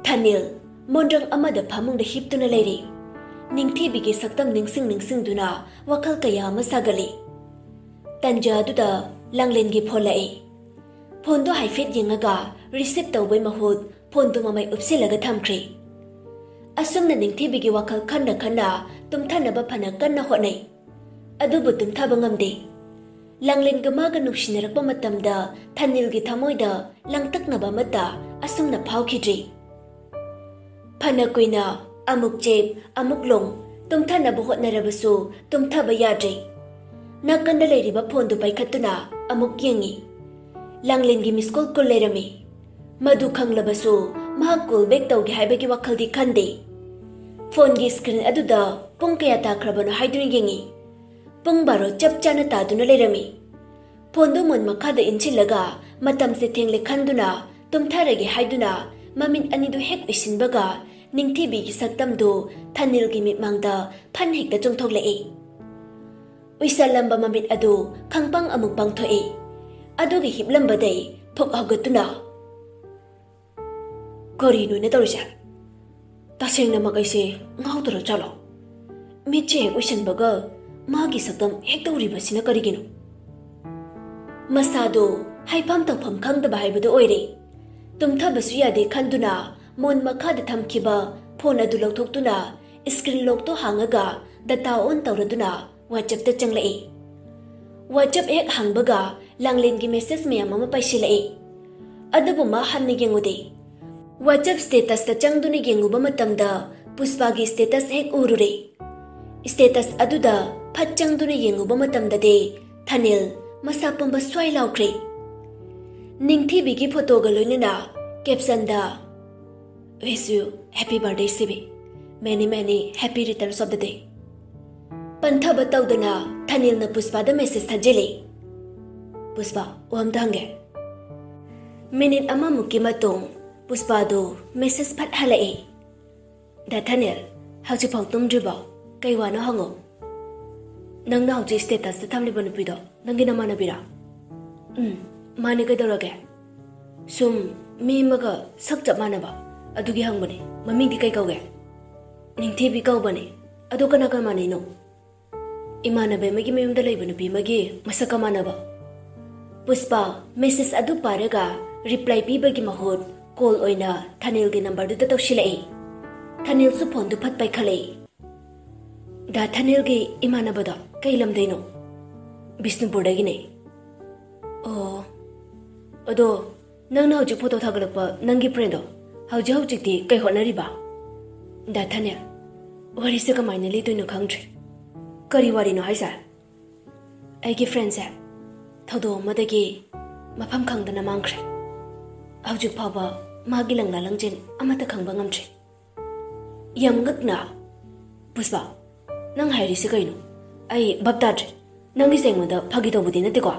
ꯊꯥꯅꯤꯜ ꯃꯣꯟꯗ꯭ꯔꯪ ꯑꯃꯗ ꯐꯃꯨꯡꯗ ꯍꯤꯞꯇꯨꯅ ꯂꯩꯔꯤ꯫ ꯅꯤꯡꯊꯤꯕꯤꯒꯤ ꯁꯛꯇꯝ ꯅꯤꯡꯁꯤꯡ ꯅꯤꯡꯁꯤꯡꯗꯨꯅ ꯋꯥꯈꯜ ꯀꯌꯥ ꯑꯃ ꯁꯥꯒꯠꯂꯤ꯫ ꯇꯟꯖꯥ ꯑꯗꯨꯗ ꯂꯥꯡꯂꯦꯟꯒꯤ ꯐꯣꯟ ꯂꯥꯛꯏ꯫ ꯐꯣꯟꯗꯣ ꯍꯥꯏꯐꯦꯠ ꯌꯦꯡꯉꯒ receive ꯇꯧꯕꯩ ꯃꯍꯨꯠ ꯐꯣꯟꯗꯨ ꯃꯃꯩ ꯎꯞꯁꯤꯜꯂꯒ ꯊꯝꯈ꯭ꯔꯦ꯫ ꯑꯁꯨꯝꯅ ꯅꯤꯡꯊꯤꯕꯤꯒꯤ ꯋꯥꯈꯜ ꯈꯟꯅ ꯈꯟꯅ ꯇꯨꯝꯊꯅꯕ ꯐꯅ ꯀꯟꯅ ꯍꯣꯠꯅꯩ꯫ ꯑꯗꯨꯕꯨ ꯇꯨꯝꯊꯕ ꯉꯝꯗꯦ꯫ ꯂꯥꯡꯂꯦꯟꯒ ꯃꯥꯒ ꯅꯨꯡꯁꯤꯅꯔꯛꯄ ꯃꯇꯝꯗ ꯊꯥꯅꯤꯜꯒꯤ ꯊꯃꯣꯏꯗ ꯂꯥꯡꯇꯛꯅꯕ ꯑꯃꯠꯇ ꯑꯁꯨꯝꯅ ꯐꯥꯎꯈꯤꯗ꯭ꯔꯤ꯫ ꯐꯅ ꯀꯨꯏꯅ ꯑꯃꯨꯛ ꯆꯦꯞ, ꯑꯃꯨꯛ ꯂꯣꯡ ꯇꯨꯝꯊꯅꯕ ꯍꯣꯠꯅꯔꯕꯁꯨ ꯇꯨꯝꯊꯕ ꯌꯥꯗ꯭ꯔꯦ꯫ ꯅꯥꯀꯟꯗ ꯂꯩꯔꯤꯕ ꯐꯣꯟꯗꯨ ꯄꯥꯏꯈꯠꯇꯨꯅ ꯑꯃꯨꯛ ꯌꯦꯡꯉꯤ꯫ ꯂꯥꯡꯂꯦꯟꯒꯤ miss call ꯀꯨꯟ ꯂꯩꯔꯝꯃꯤ꯫ ꯃꯗꯨ ꯈꯪꯂꯕꯁꯨ ꯃꯍꯥꯛ call back ꯇꯧꯒꯦ ꯍꯥꯏꯕꯒꯤ ꯋꯥꯈꯜꯗꯤ ꯈꯟꯗꯦ꯫ ꯐꯣꯟꯒꯤ screen ꯑꯗꯨꯗ ꯄꯨꯡ ꯀꯌꯥ ꯇꯥꯈ꯭ꯔꯕꯅꯣ ꯍꯥꯏꯗꯨꯅ ꯌꯦꯡꯉꯤ꯫ ꯄꯨꯡ ꯕꯥꯔꯣ ꯆꯞ ꯆꯥꯅ ꯇꯥꯗꯨꯅ ꯂꯩꯔꯝꯃꯤ꯫ ꯐꯣꯟꯗꯨ ꯃꯣꯟ ꯃꯈꯥꯗ ꯏꯟꯁꯤꯜꯂꯒ ꯃꯇꯝꯁꯦ ꯊꯦꯡꯂꯦ ꯈꯟꯗꯨꯅ ꯇꯨꯝꯊꯔꯒꯦ ꯍꯥꯏꯗꯨꯅ ꯃꯃꯤꯠ ꯑꯅꯤꯗꯨ ꯍꯦꯛ ꯎꯏꯁꯤꯟꯕꯒ ꯅꯤꯡꯊꯤꯕꯤꯒꯤ ꯁꯛꯇꯝꯗꯨ ꯊꯥꯅꯤꯜꯒꯤ ꯃꯤꯠꯃꯥꯡꯗ ꯐꯟ ꯍꯦꯛꯇ ꯆꯣꯡꯊꯣꯛꯂꯛꯏ꯫ ꯎꯏꯁꯜꯂꯝꯕ ꯃꯃꯤꯠ ꯑꯗꯨ ꯈꯪꯄꯪ ꯑꯃꯨꯛ ꯄꯥꯡꯊꯣꯛꯏ꯫ ꯑꯗꯨꯒꯤ ꯍꯤꯞꯂꯝꯕꯗꯩ ꯊꯣꯛ ꯍꯧꯒꯠꯇꯨꯅ, "ꯀꯔꯤꯅꯣꯅꯦ ꯇꯧꯔꯤꯁꯦ? ꯇꯁꯦꯡꯅꯃꯛ ꯑꯩꯁꯦ ꯉꯥꯎꯗꯣꯔ ꯖꯥꯠꯂꯣ? ꯃꯤꯠꯁꯦ ꯍꯦꯛ ꯎꯏꯁꯟꯕꯒ ꯃꯥꯒꯤ ꯁꯛꯇꯝ ꯍꯦꯛ ꯇꯧꯔꯤꯕꯁꯤꯅ ꯀꯔꯤꯒꯤꯅꯣ? ꯃꯁꯥꯗꯣ ꯍꯥꯏꯐꯝ ꯇꯧꯐꯝ ꯈꯪꯗꯕ ꯍꯥꯏꯕꯗꯨ ꯑꯣꯏꯔꯦ꯫ ꯇꯨꯝꯊꯕꯁꯨ ꯌꯥꯗꯦ ꯈꯟꯗꯨꯅ ꯃꯣꯟ ꯃꯈꯥꯗ ꯊꯝꯈꯤꯕ ꯐꯣꯟ ꯑꯗꯨ ꯂꯧꯊꯣꯛꯇꯨꯅ screen lockꯇꯣ ꯍꯥꯡꯉꯒ data on ꯇꯧꯔꯗꯨꯅ WhatsAppꯇ ꯆꯪꯂꯛꯏ꯫ WhatsApp ꯍꯦꯛ ꯍꯥꯡꯕꯒ ꯂꯥꯡꯂꯦꯟꯒꯤ message ꯃꯌꯥꯝ ꯑꯃ ꯄꯥꯏꯁꯤꯜꯂꯛꯏ꯫ ꯑꯗꯨꯕꯨ ꯃꯥ ꯍꯟꯅ ꯌꯦꯡꯉꯨꯗꯦ꯫ WhatsApp statusꯇ ꯆꯪꯗꯨꯅ ꯌꯦꯡꯉꯨꯕ ꯃꯇꯝꯗ ꯄꯨꯁꯄꯥꯒꯤ status ꯍꯦꯛ ꯎꯔꯨꯔꯦ꯫ Status ꯑꯗꯨꯗ ꯐꯠ ꯆꯪꯗꯨꯅ ꯌꯦꯡꯉꯨꯕ ꯃꯇꯝꯗꯗꯤ ꯊꯅꯤꯜ ꯃꯁꯥ ꯄꯨꯝꯕ ꯁ꯭ꯋꯥꯏ ꯂꯥꯎꯈ꯭ꯔꯦ꯫ ꯅꯤꯡꯊꯤꯕꯤꯒꯤ photoꯒ ꯂꯣꯏꯅꯅ captionꯗ "Wish you happy birthday, ꯁꯤꯕꯤ꯫ Many, many happy returns of the day." ꯄꯟꯊꯕ ꯇꯧꯗꯅ ꯊꯅꯤꯜꯅ ꯄꯨꯁꯄꯥꯗ message ꯊꯥꯖꯤꯜꯂꯤ꯫ "ꯄꯨꯁꯄꯥ, ꯋꯥ ꯑꯝꯇ ꯍꯪꯒꯦ꯫" Minute ꯑꯃꯃꯨꯛꯀꯤ ꯃꯇꯨꯡ ꯄꯨꯁꯄꯥꯗꯨ message ꯐꯠ ꯍꯜꯂꯛꯏ꯫ "ꯗꯥ ꯊꯅꯤꯜ, ꯍꯧꯖꯤꯛꯐꯥꯎ ꯇꯨꯝꯗ꯭ꯔꯤꯕꯣ? ꯀꯩ ꯋꯥꯅꯣ ꯍꯪꯉꯣ꯫" "ꯅꯪꯅ ꯍꯧꯖꯤꯛ statusꯇ ꯊꯝꯂꯤꯕ ꯅꯨꯄꯤꯗꯣ ꯅꯪꯒꯤ ꯅꯃꯥꯟꯅꯕꯤꯔꯥ?" "ꯎꯝ, ꯃꯥꯅꯦ, ꯀꯩꯗꯧꯔꯒꯦ?" "ꯁꯨꯝ ꯃꯤ ꯑꯃꯒ ꯁꯛ ꯆꯞ ꯃꯥꯟꯅꯕ, ꯑꯗꯨꯒꯤ ꯍꯪꯕꯅꯦ꯫ ꯃꯃꯤꯡꯗꯤ ꯀꯩ ꯀꯧꯒꯦ?" "ꯅꯤꯡꯊꯤꯕꯤ ꯀꯧꯕꯅꯦ꯫ ꯑꯗꯣ ꯀꯅꯥ ꯀꯅꯥ ꯃꯥꯟꯅꯩꯅꯣ?" "ꯏꯃꯥꯟꯅꯕꯤ ꯑꯃꯒꯤ ꯃꯌꯨꯝꯗ ꯂꯩꯕ ꯅꯨꯄꯤ ꯑꯃꯒꯤ ꯃꯁꯛꯀ ꯃꯥꯟꯅꯕ꯫" ꯄꯨꯁꯄꯥ message ꯑꯗꯨ ꯄꯥꯔꯒ reply ꯄꯤꯕꯒꯤ ꯃꯍꯨꯠ call ꯑꯣꯏꯅ ꯊꯅꯤꯜꯒꯤ numberꯗꯨꯗ ꯇꯧꯁꯤꯜꯂꯛꯏ꯫ ꯊꯅꯤꯜꯁꯨ phoneꯗꯨ ꯐꯠ ꯄꯥꯏꯈꯠꯂꯛꯏ꯫ "ꯗꯥ ꯊꯅꯤꯜꯒꯤ ꯏꯃꯥꯟꯅꯕꯗꯣ ꯀꯩ ꯂꯝꯗꯩꯅꯣ?" "ꯕꯤꯁꯅꯨꯄꯨꯔꯗꯒꯤꯅꯦ꯫" "ꯑꯣ, ꯑꯗꯣ ꯅꯪꯅ ꯍꯧꯖꯤꯛ photo ꯊꯥꯒꯠꯂꯛꯄ ꯅꯪꯒꯤ friendꯗꯣ ꯍꯧꯖꯤꯛ ꯍꯧꯖꯤꯛꯇꯤ ꯀꯩ ꯍꯣꯠꯅꯔꯤꯕ?" "ꯗꯥ ꯊꯅꯤꯜ, ꯋꯥꯔꯤꯁꯦ ꯀꯃꯥꯏꯅ ꯂꯤꯗꯣꯏꯅꯣ ꯈꯪꯗ꯭ꯔꯦ꯫" "ꯀꯔꯤ ꯋꯥꯔꯤꯅꯣ ꯍꯥꯏꯁꯦ?" "ꯑꯩꯒꯤ friendꯁꯦ ꯊꯧꯗꯣꯛ ꯑꯃꯗꯒꯤ ꯃꯐꯝ ꯈꯪꯗꯅ ꯃꯥꯡꯈ꯭ꯔꯦ꯫ ꯍꯧꯖꯤꯛ ꯐꯥꯎꯕ ꯃꯥꯒꯤ ꯂꯪꯂꯥ ꯂꯪꯖꯦꯟ ꯑꯃꯠꯇ ꯈꯪꯕ ꯉꯝꯗ꯭ꯔꯤ꯫" ꯌꯥꯝ ꯉꯛꯅ, "ꯄꯨꯁꯄꯥ, ꯅꯪ ꯍꯥꯏꯔꯤꯁꯤ ꯀꯩꯅꯣ? ꯑꯩ ꯚꯥꯞ ꯇꯥꯗ꯭ꯔꯦ꯫ ꯅꯪꯒꯤꯁꯦ ꯑꯩꯉꯣꯟꯗ ꯐꯥꯒꯤ ꯇꯧꯕꯗꯤ ꯅꯠꯇꯦꯀꯣ?"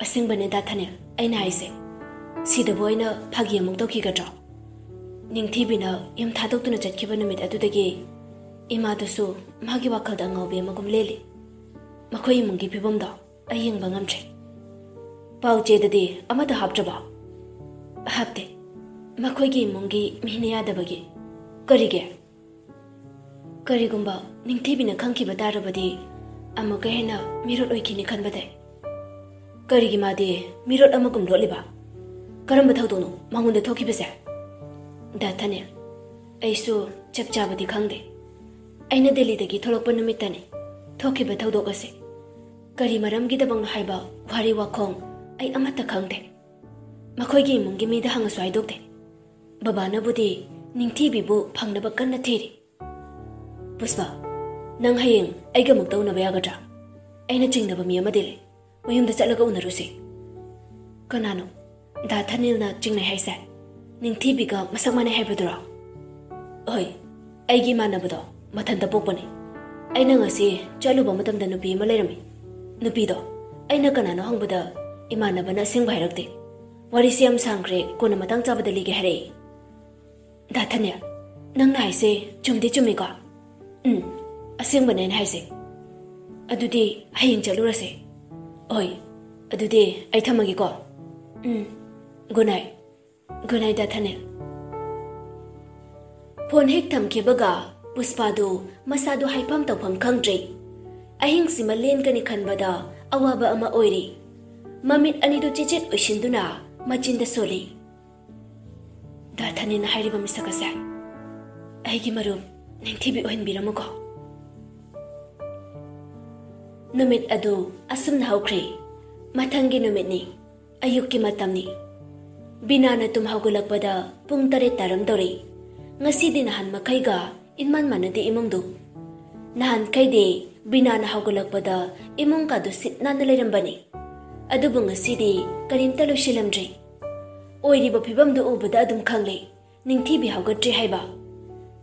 "ꯑꯁꯦꯡꯕꯅꯦ ꯗꯥ ꯊꯅꯤꯜ, ꯑꯩꯅ ꯍꯥꯏꯁꯦ꯫ ꯁꯤꯗꯕꯨ ꯑꯩꯅ ꯐꯥꯒꯤ ꯑꯃꯨꯛ ꯇꯧꯈꯤꯒꯗ꯭ꯔꯣ? ꯅꯤꯡꯊꯤꯕꯤꯅ ꯌꯨꯝ ꯊꯥꯗꯣꯛꯇꯨꯅ ꯆꯠꯈꯤꯕ ꯅꯨꯃꯤꯠ ꯑꯗꯨꯗꯒꯤ ꯏꯃꯥꯗꯨꯁꯨ ꯃꯥꯒꯤ ꯋꯥꯈꯜꯗ ꯑꯉꯥꯎꯕꯤ ꯑꯃꯒꯨꯝ ꯂꯦꯜꯂꯤ꯫ ꯃꯈꯣꯏ ꯏꯃꯨꯡꯒꯤ ꯐꯤꯕꯝꯗꯣ ꯑꯩ ꯌꯦꯡꯕ ꯉꯝꯗ꯭ꯔꯦ꯫" "ꯄꯥꯎ ꯆꯦꯗꯗꯤ ꯑꯃꯠꯇ ꯍꯥꯞꯇ꯭ꯔꯕꯣ?" "ꯍꯥꯞꯇꯦ꯫ ꯃꯈꯣꯏꯒꯤ ꯏꯃꯨꯡꯒꯤ ꯃꯤꯅ ꯌꯥꯗꯕꯒꯤ꯫" "ꯀꯔꯤꯒꯤ?" ꯀꯔꯤꯒꯨꯝꯕ ꯅꯤꯡꯊꯤꯕꯤꯅ ꯈꯪꯈꯤꯕ ꯇꯥꯔꯕꯗꯤ ꯑꯃꯨꯛꯀ ꯍꯦꯟꯅ ꯃꯤꯔꯣꯠ ꯑꯣꯏꯈꯤꯅꯤ ꯈꯟꯕꯗꯩ꯫ ꯀꯔꯤꯒꯤ ꯃꯥꯗꯤ ꯃꯤꯔꯣꯠ ꯑꯃꯒꯨꯝ ꯂꯣꯠꯂꯤꯕ? ꯀꯔꯝꯕ ꯊꯧꯗꯣꯛꯅꯣ ꯃꯉꯣꯟꯗ ꯊꯣꯛꯈꯤꯕꯁꯦ? ꯗꯥ ꯊꯥꯅꯤꯜ, ꯑꯩꯁꯨ ꯆꯞ ꯆꯥꯕꯗꯤ ꯈꯪꯗꯦ꯫ ꯑꯩꯅ ꯗꯦꯜꯂꯤꯗꯒꯤ ꯊꯣꯛꯂꯛꯄ ꯅꯨꯃꯤꯠꯇꯅꯤ ꯊꯣꯛꯈꯤꯕ ꯊꯧꯗꯣꯛ ꯑꯁꯤ꯫ ꯀꯔꯤ ꯃꯔꯝꯒꯤꯗꯃꯛꯅꯣ ꯍꯥꯏꯕ ꯋꯥꯔꯤ ꯋꯥꯈꯣꯡ ꯑꯩ ꯑꯃꯠꯇ ꯈꯪꯗꯦ꯫ ꯃꯈꯣꯏꯒꯤ ꯏꯃꯨꯡꯒꯤ ꯃꯤꯗ ꯍꯪꯉꯁꯨ ꯍꯥꯏꯗꯣꯛꯇꯦ꯫ ꯕꯕꯥꯅꯕꯨꯗꯤ ꯅꯤꯡꯊꯤꯕꯤꯕꯨ ꯐꯪꯅꯕ ꯀꯟꯅ ꯊꯤꯔꯤ꯫ ꯄꯨꯁꯄꯥ, ꯅꯪ ꯍꯌꯦꯡ ꯑꯩꯒ ꯑꯃꯨꯛꯇ ꯎꯅꯕ ꯌꯥꯒꯗ꯭ꯔꯥ? ꯑꯩꯅ ꯆꯤꯡꯅꯕ ꯃꯤ ꯑꯃꯗꯤ ꯂꯩ꯫ ꯃꯌꯨꯝꯗ ꯆꯠꯂꯒ ꯎꯅꯔꯨꯁꯤ꯫ ꯀꯅꯥꯅꯣ ꯗꯥ ꯊꯥꯅꯤꯜꯅ ꯆꯤꯡꯅꯩ ꯍꯥꯏꯁꯦ? ꯅꯤꯡꯊꯤꯕꯤꯒ ꯃꯁꯛ ꯃꯥꯟꯅꯩ ꯍꯥꯏꯕꯗꯨꯔꯣ? ꯍꯣꯏ, ꯑꯩꯒꯤ ꯏꯃꯥꯟꯅꯕꯗꯣ ꯃꯊꯟꯇ ꯄꯣꯛꯄꯅꯤ꯫ ꯑꯩꯅ ꯉꯁꯤ ꯆꯠꯂꯨꯕ ꯃꯇꯝꯗ ꯅꯨꯄꯤ ꯑꯃ ꯂꯩꯔꯝꯃꯤ꯫ ꯅꯨꯄꯤꯗꯣ ꯑꯩꯅ ꯀꯅꯥꯅꯣ ꯍꯪꯕꯗ ꯏꯃꯥꯟꯅꯕꯅ ꯑꯁꯦꯡꯕ ꯍꯥꯏꯔꯛꯇꯦ꯫ ꯋꯥꯔꯤꯁꯦ ꯌꯥꯝ ꯁꯥꯡꯈ꯭ꯔꯦ, ꯀꯣꯟꯅ ꯃꯇꯥꯡ ꯆꯥꯕꯗ ꯂꯤꯒꯦ ꯍꯥꯏꯔꯛꯏ꯫ ꯗꯥ ꯊꯥꯅꯤꯜ, ꯅꯪꯅ ꯍꯥꯏꯁꯦ ꯆꯨꯝꯗꯤ ꯆꯨꯝꯃꯤꯀꯣ? ꯎꯝ, ꯑꯁꯦꯡꯕꯅꯦ ꯑꯩꯅ ꯍꯥꯏꯁꯦ꯫ ꯑꯗꯨꯗꯤ ꯍꯌꯦꯡ ꯆꯠꯂꯨꯔꯁꯦ꯫ ꯍꯣꯏ, ꯑꯗꯨꯗꯤ ꯑꯩ ꯊꯝꯃꯒꯦꯀꯣ꯫ ꯎꯝ, good night꯫ Good night, ꯗꯥ ꯊꯥꯅꯤꯜ꯫ ꯐꯣꯟ ꯍꯦꯛ ꯊꯝꯈꯤꯕꯒ ꯄꯨꯁꯄꯥꯗꯨ ꯃꯁꯥꯗꯨ ꯍꯥꯏꯐꯝ ꯇꯧꯐꯝ ꯈꯪꯗ꯭ꯔꯦ꯫ ꯑꯍꯤꯡꯁꯤꯃ ꯂꯦꯟꯒꯅꯤ ꯈꯟꯕꯗ ꯑꯋꯥꯕ ꯑꯃ ꯑꯣꯏꯔꯦ꯫ ꯃꯃꯤꯠ ꯑꯅꯤꯗꯨ ꯆꯤꯆꯤꯠ ꯎꯏꯁꯤꯟꯗꯨꯅ ꯃꯆꯤꯟꯗ ꯁꯣꯜꯂꯤ꯫ ꯗꯥ ꯊꯥꯅꯤꯜꯅ ꯍꯥꯏꯔꯤꯕ ꯃꯤꯁꯛ ꯑꯁꯦ ꯑꯩꯒꯤ ꯃꯔꯨꯞ ꯅꯤꯡꯊꯤꯕꯤ ꯑꯣꯏꯍꯟꯕꯤꯔꯝꯃꯨꯀꯣ꯫ ꯅꯨꯃꯤꯠ ꯑꯗꯨ ꯑꯁꯨꯝꯅ ꯍꯧꯈ꯭ꯔꯦ꯫ ꯃꯊꯪꯒꯤ ꯅꯨꯃꯤꯠꯅꯤ꯫ ꯑꯌꯨꯛꯀꯤ ꯃꯇꯝꯅꯤ꯫ ꯕꯤꯅꯥꯅ ꯇꯨꯝ ꯍꯧꯒꯠꯂꯛꯄꯗ ꯄꯨꯡ ꯇꯔꯦꯠ ꯇꯥꯔꯝꯗꯧꯔꯦ꯫ ꯉꯁꯤꯗꯤ ꯅꯍꯥꯟ ꯃꯈꯩꯒ ꯏꯃꯥꯟ ꯃꯥꯟꯅꯗꯦ ꯏꯃꯨꯡꯗꯨ꯫ ꯅꯍꯥꯟꯈꯩꯗꯤ ꯕꯤꯅꯥꯅ ꯍꯧꯒꯠꯂꯛꯄꯗ ꯏꯃꯨꯡ ꯀꯥꯗꯨ ꯁꯤꯠ ꯅꯥꯟꯅ ꯂꯩꯔꯝꯕꯅꯤ꯫ ꯑꯗꯨꯕꯨ ꯉꯁꯤꯗꯤ ꯀꯔꯤꯝꯇ ꯂꯣꯏꯁꯤꯜꯂꯝꯗ꯭ꯔꯦ꯫ ꯑꯣꯏꯔꯤꯕ ꯐꯤꯕꯝꯗꯨ ꯎꯕꯗ ꯑꯗꯨꯝ ꯈꯪꯂꯦ꯫ ꯅꯤꯡꯊꯤꯕꯤ ꯍꯧꯒꯠꯇ꯭ꯔꯤ ꯍꯥꯏꯕ꯫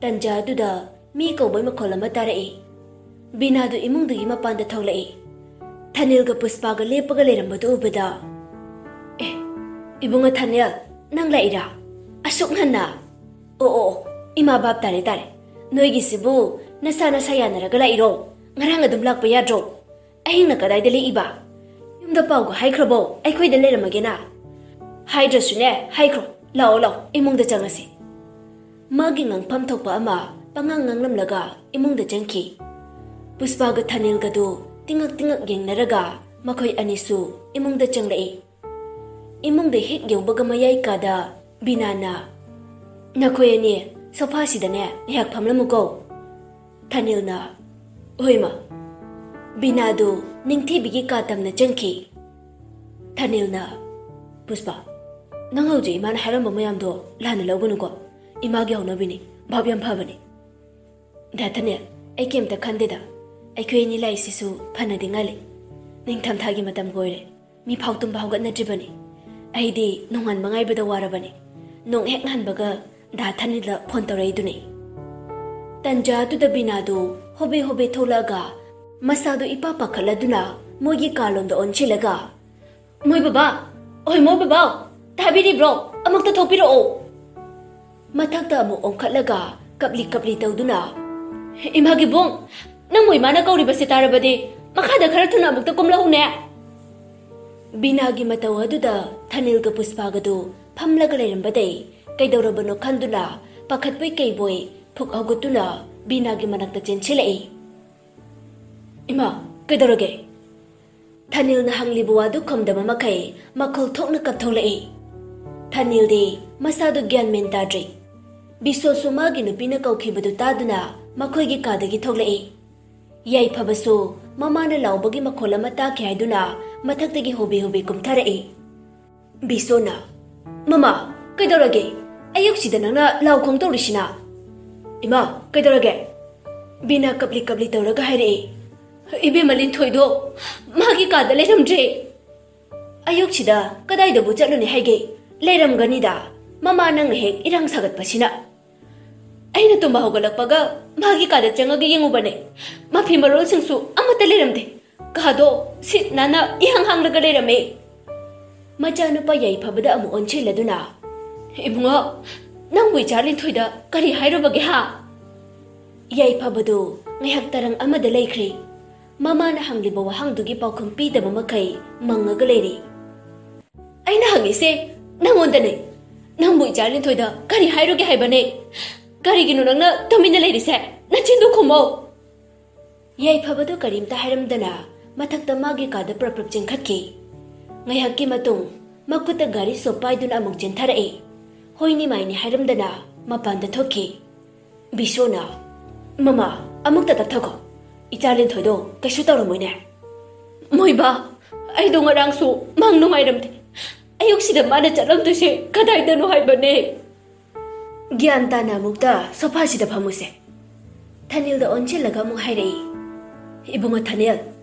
ꯇꯟꯖꯥ ꯑꯗꯨꯗ ꯃꯤ ꯀꯧꯕꯩ ꯃꯈꯣꯜ ꯑꯃ ꯇꯥꯔꯛꯏ꯫ ꯕꯤꯅꯥꯗꯨ ꯏꯃꯨꯡꯗꯒꯤ ꯃꯄꯥꯟꯗ ꯊꯣꯛꯂꯛꯏ꯫ ꯊꯥꯅꯤꯜꯒ ꯄꯨꯁꯄꯥꯒ ꯂꯦꯞꯄꯒ ꯂꯩꯔꯝꯕꯗꯨ ꯎꯕꯗ, "ꯑꯦ, ꯏꯕꯨꯡꯉꯣ ꯊꯥꯅꯤꯜ, ꯅꯪ ꯂꯥꯛꯏꯔꯥ? ꯑꯁꯨꯛ ꯉꯟꯅ? ꯑꯣ, ꯑꯣ, ꯑꯣ, ꯏꯃꯥ ꯚꯥꯞ ꯇꯥꯔꯦ, ꯇꯥꯔꯦ꯫ ꯅꯣꯏꯒꯤꯁꯤꯕꯨ ꯅꯁꯥ ꯅꯁꯥ ꯌꯥꯅꯔꯒ ꯂꯥꯛꯏꯔꯣ? ꯉꯔꯥꯡ ꯑꯗꯨꯝ ꯂꯥꯛꯄ ꯌꯥꯗ꯭ꯔꯣ? ꯑꯍꯤꯡꯅ ꯀꯗꯥꯏꯗ ꯂꯦꯛꯏꯕ? ꯌꯨꯝꯗ ꯄꯥꯎꯒ ꯍꯥꯏꯈ꯭ꯔꯕꯣ? ꯑꯩꯈꯣꯏꯗ ꯂꯩꯔꯝꯃꯒꯦꯅ?" "ꯍꯥꯏꯗ꯭ꯔꯁꯨꯅꯦ, ꯍꯥꯏꯈ꯭ꯔꯣ꯫ ꯂꯥꯛꯑꯣ, ꯂꯥꯛꯑꯣ, ꯏꯃꯨꯡꯗ ꯆꯪꯉꯁꯤ꯫" ꯃꯥꯒꯤ ꯉꯥꯡꯐꯝ ꯊꯣꯛꯄ ꯑꯃ ꯄꯉꯥꯡ ꯉꯥꯡꯂꯝꯂꯒ ꯏꯃꯨꯡꯗ ꯆꯪꯈꯤ꯫ ꯄꯨꯁꯄꯥꯒ ꯊꯥꯅꯤꯜꯒꯗꯨ ꯇꯤꯉꯛ ꯇꯤꯉꯛ ꯌꯦꯡꯅꯔꯒ ꯃꯈꯣꯏ ꯑꯅꯤꯁꯨ ꯏꯃꯨꯡꯗ ꯆꯪꯂꯛꯏ꯫ ꯏꯃꯨꯡꯗ ꯍꯦꯛ ꯌꯧꯕꯒ ꯃꯌꯥꯏ ꯀꯥꯗ ꯕꯤꯅꯥꯅ, "ꯅꯈꯣꯏ ꯑꯅꯤ ꯁꯣꯐꯥꯁꯤꯗꯅꯦ ꯉꯥꯏꯍꯥꯛ ꯐꯝꯂꯝꯃꯨꯀꯣ꯫" ꯊꯥꯅꯤꯜꯅ, "ꯍꯣꯏ ꯃꯥ꯫" ꯕꯤꯅꯥꯗꯨ ꯅꯤꯡꯊꯤꯕꯤꯒꯤ ꯀꯥ ꯇꯝꯅ ꯆꯪꯈꯤ꯫ ꯊꯥꯅꯤꯜꯅ, "ꯄꯨꯁꯄꯥ, ꯅꯪ ꯍꯧꯖꯤꯛ ꯏꯃꯥꯅ ꯍꯥꯏꯔꯝꯕ ꯃꯌꯥꯝꯗꯣ ꯂꯥꯟꯅ ꯂꯧꯒꯅꯨꯀꯣ꯫ ꯏꯃꯥꯒꯤ ꯍꯧꯅꯕꯤꯅꯤ, ꯚꯥꯞ ꯌꯥꯝ ꯐꯕꯅꯤ꯫" "ꯗꯥ ꯊꯥꯅꯤꯜ, ꯑꯩ ꯀꯩꯝꯇ ꯈꯟꯗꯦꯗ꯫ ꯑꯩꯈꯣꯏ ꯑꯅꯤ ꯂꯥꯛꯏꯁꯤꯁꯨ ꯐꯅꯗꯤ ꯉꯜꯂꯤ꯫ ꯅꯤꯡꯊꯝꯊꯥꯒꯤ ꯃꯇꯝꯒ ꯑꯣꯏꯔꯦ꯫ ꯃꯤ ꯐꯥꯎ ꯇꯨꯝꯕ ꯍꯧꯒꯠꯅꯗ꯭ꯔꯤꯕꯅꯤ꯫ ꯑꯩꯗꯤ ꯅꯣꯡꯉꯥꯟꯕ ꯉꯥꯏꯕꯗ ꯋꯥꯔꯕꯅꯤ꯫ ꯅꯣꯡ ꯍꯦꯛ ꯉꯥꯟꯕꯒ ꯗꯥ ꯊꯥꯅꯤꯜꯗ ꯐꯣꯟ ꯇꯧꯔꯛꯏꯗꯨꯅꯤ꯫" ꯇꯟꯖꯥꯗꯨꯗ ꯕꯤꯅꯥꯗꯨ ꯍꯣꯕꯦ ꯍꯣꯕꯦ ꯊꯣꯛꯂꯛꯑꯒ ꯃꯁꯥꯗꯨ ꯏꯄꯥ ꯄꯥꯈꯠꯂꯗꯨꯅ ꯃꯣꯏꯒꯤ ꯀꯥꯂꯣꯝꯗ ꯑꯣꯟꯁꯤꯜꯂꯒ, "ꯃꯣꯏ ꯕꯕꯥ! ꯑꯣꯏ ꯃꯣꯏ ꯕꯕꯥ! ꯇꯥꯕꯤꯔꯤꯕ꯭ꯔꯣ? ꯑꯃꯨꯛꯇ ꯊꯣꯛꯄꯤꯔꯛꯑꯣ!" ꯃꯊꯛꯇ ꯑꯃꯨꯛ ꯑꯣꯟꯈꯠꯂꯒ ꯀꯞꯂꯤ ꯀꯞꯂꯤ ꯇꯧꯗꯨꯅ, "ꯏꯃꯥꯒꯤ ꯕꯣꯡ! ꯅꯪꯕꯨ ꯏꯃꯥꯅ ꯀꯧꯔꯤꯕꯁꯦ ꯇꯥꯔꯕꯗꯤ ꯃꯈꯥꯗ ꯈꯔ ꯊꯨꯅ ꯑꯃꯨꯛꯇ ꯀꯨꯝꯂꯛꯎꯅꯦ!" ꯕꯤꯅꯥꯒꯤ ꯃꯇꯧ ꯑꯗꯨꯗ ꯊꯥꯅꯤꯜꯒ ꯄꯨꯁꯄꯥꯒꯗꯨ ꯐꯝꯂꯒ ꯂꯩꯔꯝꯕꯗꯩ ꯀꯩꯗꯧꯔꯕꯅꯣ ꯈꯟꯗꯨꯅ ꯄꯥꯈꯠꯄꯣꯏ ꯀꯩꯕꯣꯏ ꯐꯨꯛ ꯍꯧꯒꯠꯇꯨꯅ ꯕꯤꯅꯥꯒꯤ ꯃꯅꯥꯛꯇ ꯆꯦꯟꯁꯤꯜꯂꯛꯏ꯫ "ꯏꯃꯥ, ꯀꯩꯗꯧꯔꯒꯦ?" ꯊꯥꯅꯤꯜꯅ ꯍꯪꯂꯤꯕ ꯋꯥꯗꯨ ꯈꯨꯝꯗꯕ ꯃꯈꯩ ꯃꯈꯣꯜ ꯊꯣꯛꯅ ꯀꯞꯊꯣꯛꯂꯛꯏ꯫ ꯊꯥꯅꯤꯜꯗꯤ ꯃꯁꯥꯗꯨ ꯒ꯭ꯌꯥꯟ ꯃꯦꯟ ꯇꯥꯗ꯭ꯔꯤ꯫ ꯕꯤꯁꯣꯁꯨ ꯃꯥꯒꯤ ꯅꯨꯄꯤꯅ ꯀꯧꯈꯤꯕꯗꯨ ꯇꯥꯗꯨꯅ ꯃꯈꯣꯏꯒꯤ ꯀꯥꯗꯒꯤ ꯊꯣꯛꯂꯛꯏ꯫ ꯌꯥꯏꯐꯕꯁꯨ ꯃꯃꯥꯅ ꯂꯥꯎꯕꯒꯤ ꯃꯈꯣꯜ ꯑꯃ ꯇꯥꯈꯤ ꯍꯥꯏꯗꯨꯅ ꯃꯊꯛꯇꯒꯤ ꯍꯣꯕꯦ ꯍꯣꯕꯦ ꯀꯨꯝꯊꯔꯛꯏ꯫ ꯕꯤꯁꯣꯅ, "ꯃꯃꯥ, ꯀꯩꯗꯧꯔꯒꯦ? ꯑꯌꯨꯛꯁꯤꯗ ꯅꯪꯅ ꯂꯥꯎ ꯈꯣꯡ ꯇꯧꯔꯤꯁꯤꯅ?" "ꯏꯃꯥ, ꯀꯩꯗꯧꯔꯒꯦ?" ꯕꯤꯅꯥ ꯀꯞꯂꯤ ꯀꯞꯂꯤ ꯇꯧꯔꯒ ꯍꯥꯏꯔꯛꯏ꯫ "ꯏꯕꯦꯝꯃ ꯂꯤꯟꯊꯣꯏꯗꯣ ꯃꯥꯒꯤ ꯀꯥꯗ ꯂꯩꯔꯝꯗ꯭ꯔꯦ꯫ ꯑꯌꯨꯛꯁꯤꯗ ꯀꯗꯥꯏꯗꯕꯨ ꯆꯠꯂꯨꯅꯤ ꯍꯥꯏꯒꯦ? ꯂꯩꯔꯝꯒꯅꯤꯗ, ꯃꯃꯥ ꯅꯪꯅ ꯍꯦꯛ ꯏꯔꯥꯡ ꯁꯥꯒꯠꯄꯁꯤꯅ꯫ ꯑꯩꯅ ꯇꯨꯝꯕ ꯍꯧꯒꯠꯂꯛꯄꯒ ꯃꯥꯒꯤ ꯀꯥꯗ ꯆꯪꯉꯒ ꯌꯦꯡꯉꯨꯕꯅꯦ꯫ ꯃꯐꯤ ꯃꯔꯣꯜꯁꯤꯡꯁꯨ ꯑꯃꯠꯇ ꯂꯩꯔꯝꯗꯦ꯫ ꯀꯥꯗꯣ ꯁꯤꯠ ꯅꯥꯟꯅ ꯏꯍꯥꯡ ꯍꯥꯡꯂꯒ ꯂꯩꯔꯝꯃꯦ꯫" ꯃꯆꯥꯅꯨꯄꯥ ꯌꯥꯏꯐꯕꯗ ꯑꯃꯨꯛ ꯑꯣꯟꯁꯤꯜꯂꯗꯨꯅ, "ꯏꯕꯨꯡꯉꯣ, ꯅꯪꯕꯨ ꯏꯆꯥ ꯂꯤꯟꯊꯣꯏꯗ ꯀꯔꯤ ꯍꯥꯏꯔꯨꯕꯒꯦ ꯍꯥ?" ꯌꯥꯏꯐꯕꯗꯨ ꯉꯥꯏꯍꯥꯛ ꯇꯔꯪ ꯑꯃꯗ ꯂꯩꯈ꯭ꯔꯦ꯫ ꯃꯃꯥꯅ ꯍꯪꯂꯤꯕ ꯋꯥꯍꯪꯗꯨꯒꯤ ꯄꯥꯎꯈꯨꯝ ꯄꯤꯗꯕ ꯃꯈꯩ ꯃꯪꯉꯒ ꯂꯩꯔꯦ꯫ "ꯑꯩꯅ ꯍꯪꯉꯤꯁꯦ ꯅꯪꯉꯣꯟꯗꯅꯦ꯫ ꯅꯪꯕꯨ ꯏꯆꯥ ꯂꯤꯟꯊꯣꯏꯗ ꯀꯔꯤ ꯍꯥꯏꯔꯨꯒꯦ ꯍꯥꯏꯕꯅꯦ? ꯀꯔꯤꯒꯤꯅꯣ ꯅꯪꯅ ꯇꯨꯃꯤꯟꯅ ꯂꯩꯔꯤꯁꯦ? ꯅꯆꯤꯟꯗꯨ ꯈꯨꯝꯃꯣ꯫ ꯌꯥꯏꯐꯕꯗꯨ ꯀꯔꯤꯝꯇ ꯍꯥꯏꯔꯝꯗꯅ ꯃꯊꯛꯇ ꯃꯥꯒꯤ ꯀꯥꯗ ꯄ꯭ꯔꯞ ꯄ꯭ꯔꯞ ꯆꯦꯟꯈꯠꯈꯤ꯫ ꯉꯥꯏꯍꯥꯛꯀꯤ ꯃꯇꯨꯡ ꯃꯈꯨꯠꯇ ꯒꯥꯔꯤ ꯁꯣꯞ ꯄꯥꯏꯗꯨꯅ ꯑꯃꯨꯛ ꯆꯦꯟꯊꯔꯛꯏ꯫ ꯍꯣꯏꯅꯤ ꯃꯥꯏꯅꯤ ꯍꯥꯏꯔꯝꯗꯅ ꯃꯄꯥꯟꯗ ꯊꯣꯛꯈꯤ꯫ ꯕꯤꯁꯣꯅ, "ꯃꯃꯥ, ꯑꯃꯨꯛꯇ ꯇꯞꯊꯈꯣ꯫ ꯏꯆꯥ ꯂꯤꯟꯊꯣꯏꯗꯣ ꯀꯩꯁꯨ ꯇꯧꯔꯝꯃꯣꯏꯅꯦ?" "ꯃꯣꯏꯕꯥ, ꯑꯩꯗꯣ ꯉꯔꯥꯡꯁꯨ ꯃꯪ ꯅꯨꯡꯉꯥꯏꯔꯝꯗꯦ꯫ ꯑꯌꯨꯛꯁꯤꯗ ꯃꯥꯅ ꯆꯠꯂꯝꯗꯣꯏꯁꯦ ꯀꯗꯥꯏꯗꯅꯣ ꯍꯥꯏꯕꯅꯦ?" ꯒ꯭ꯌꯥꯟ ꯇꯥꯅ ꯑꯃꯨꯛꯇ ꯁꯣꯐꯥꯁꯤꯗ ꯐꯝꯃꯨꯁꯦ꯫ ꯊꯅꯤꯜꯗ ꯑꯣꯟꯁꯤꯜꯂꯒ ꯑꯃꯨꯛ ꯍꯥꯏꯔꯛꯏ, "ꯏꯕꯨꯡꯉꯣ ꯊꯅꯤꯜ,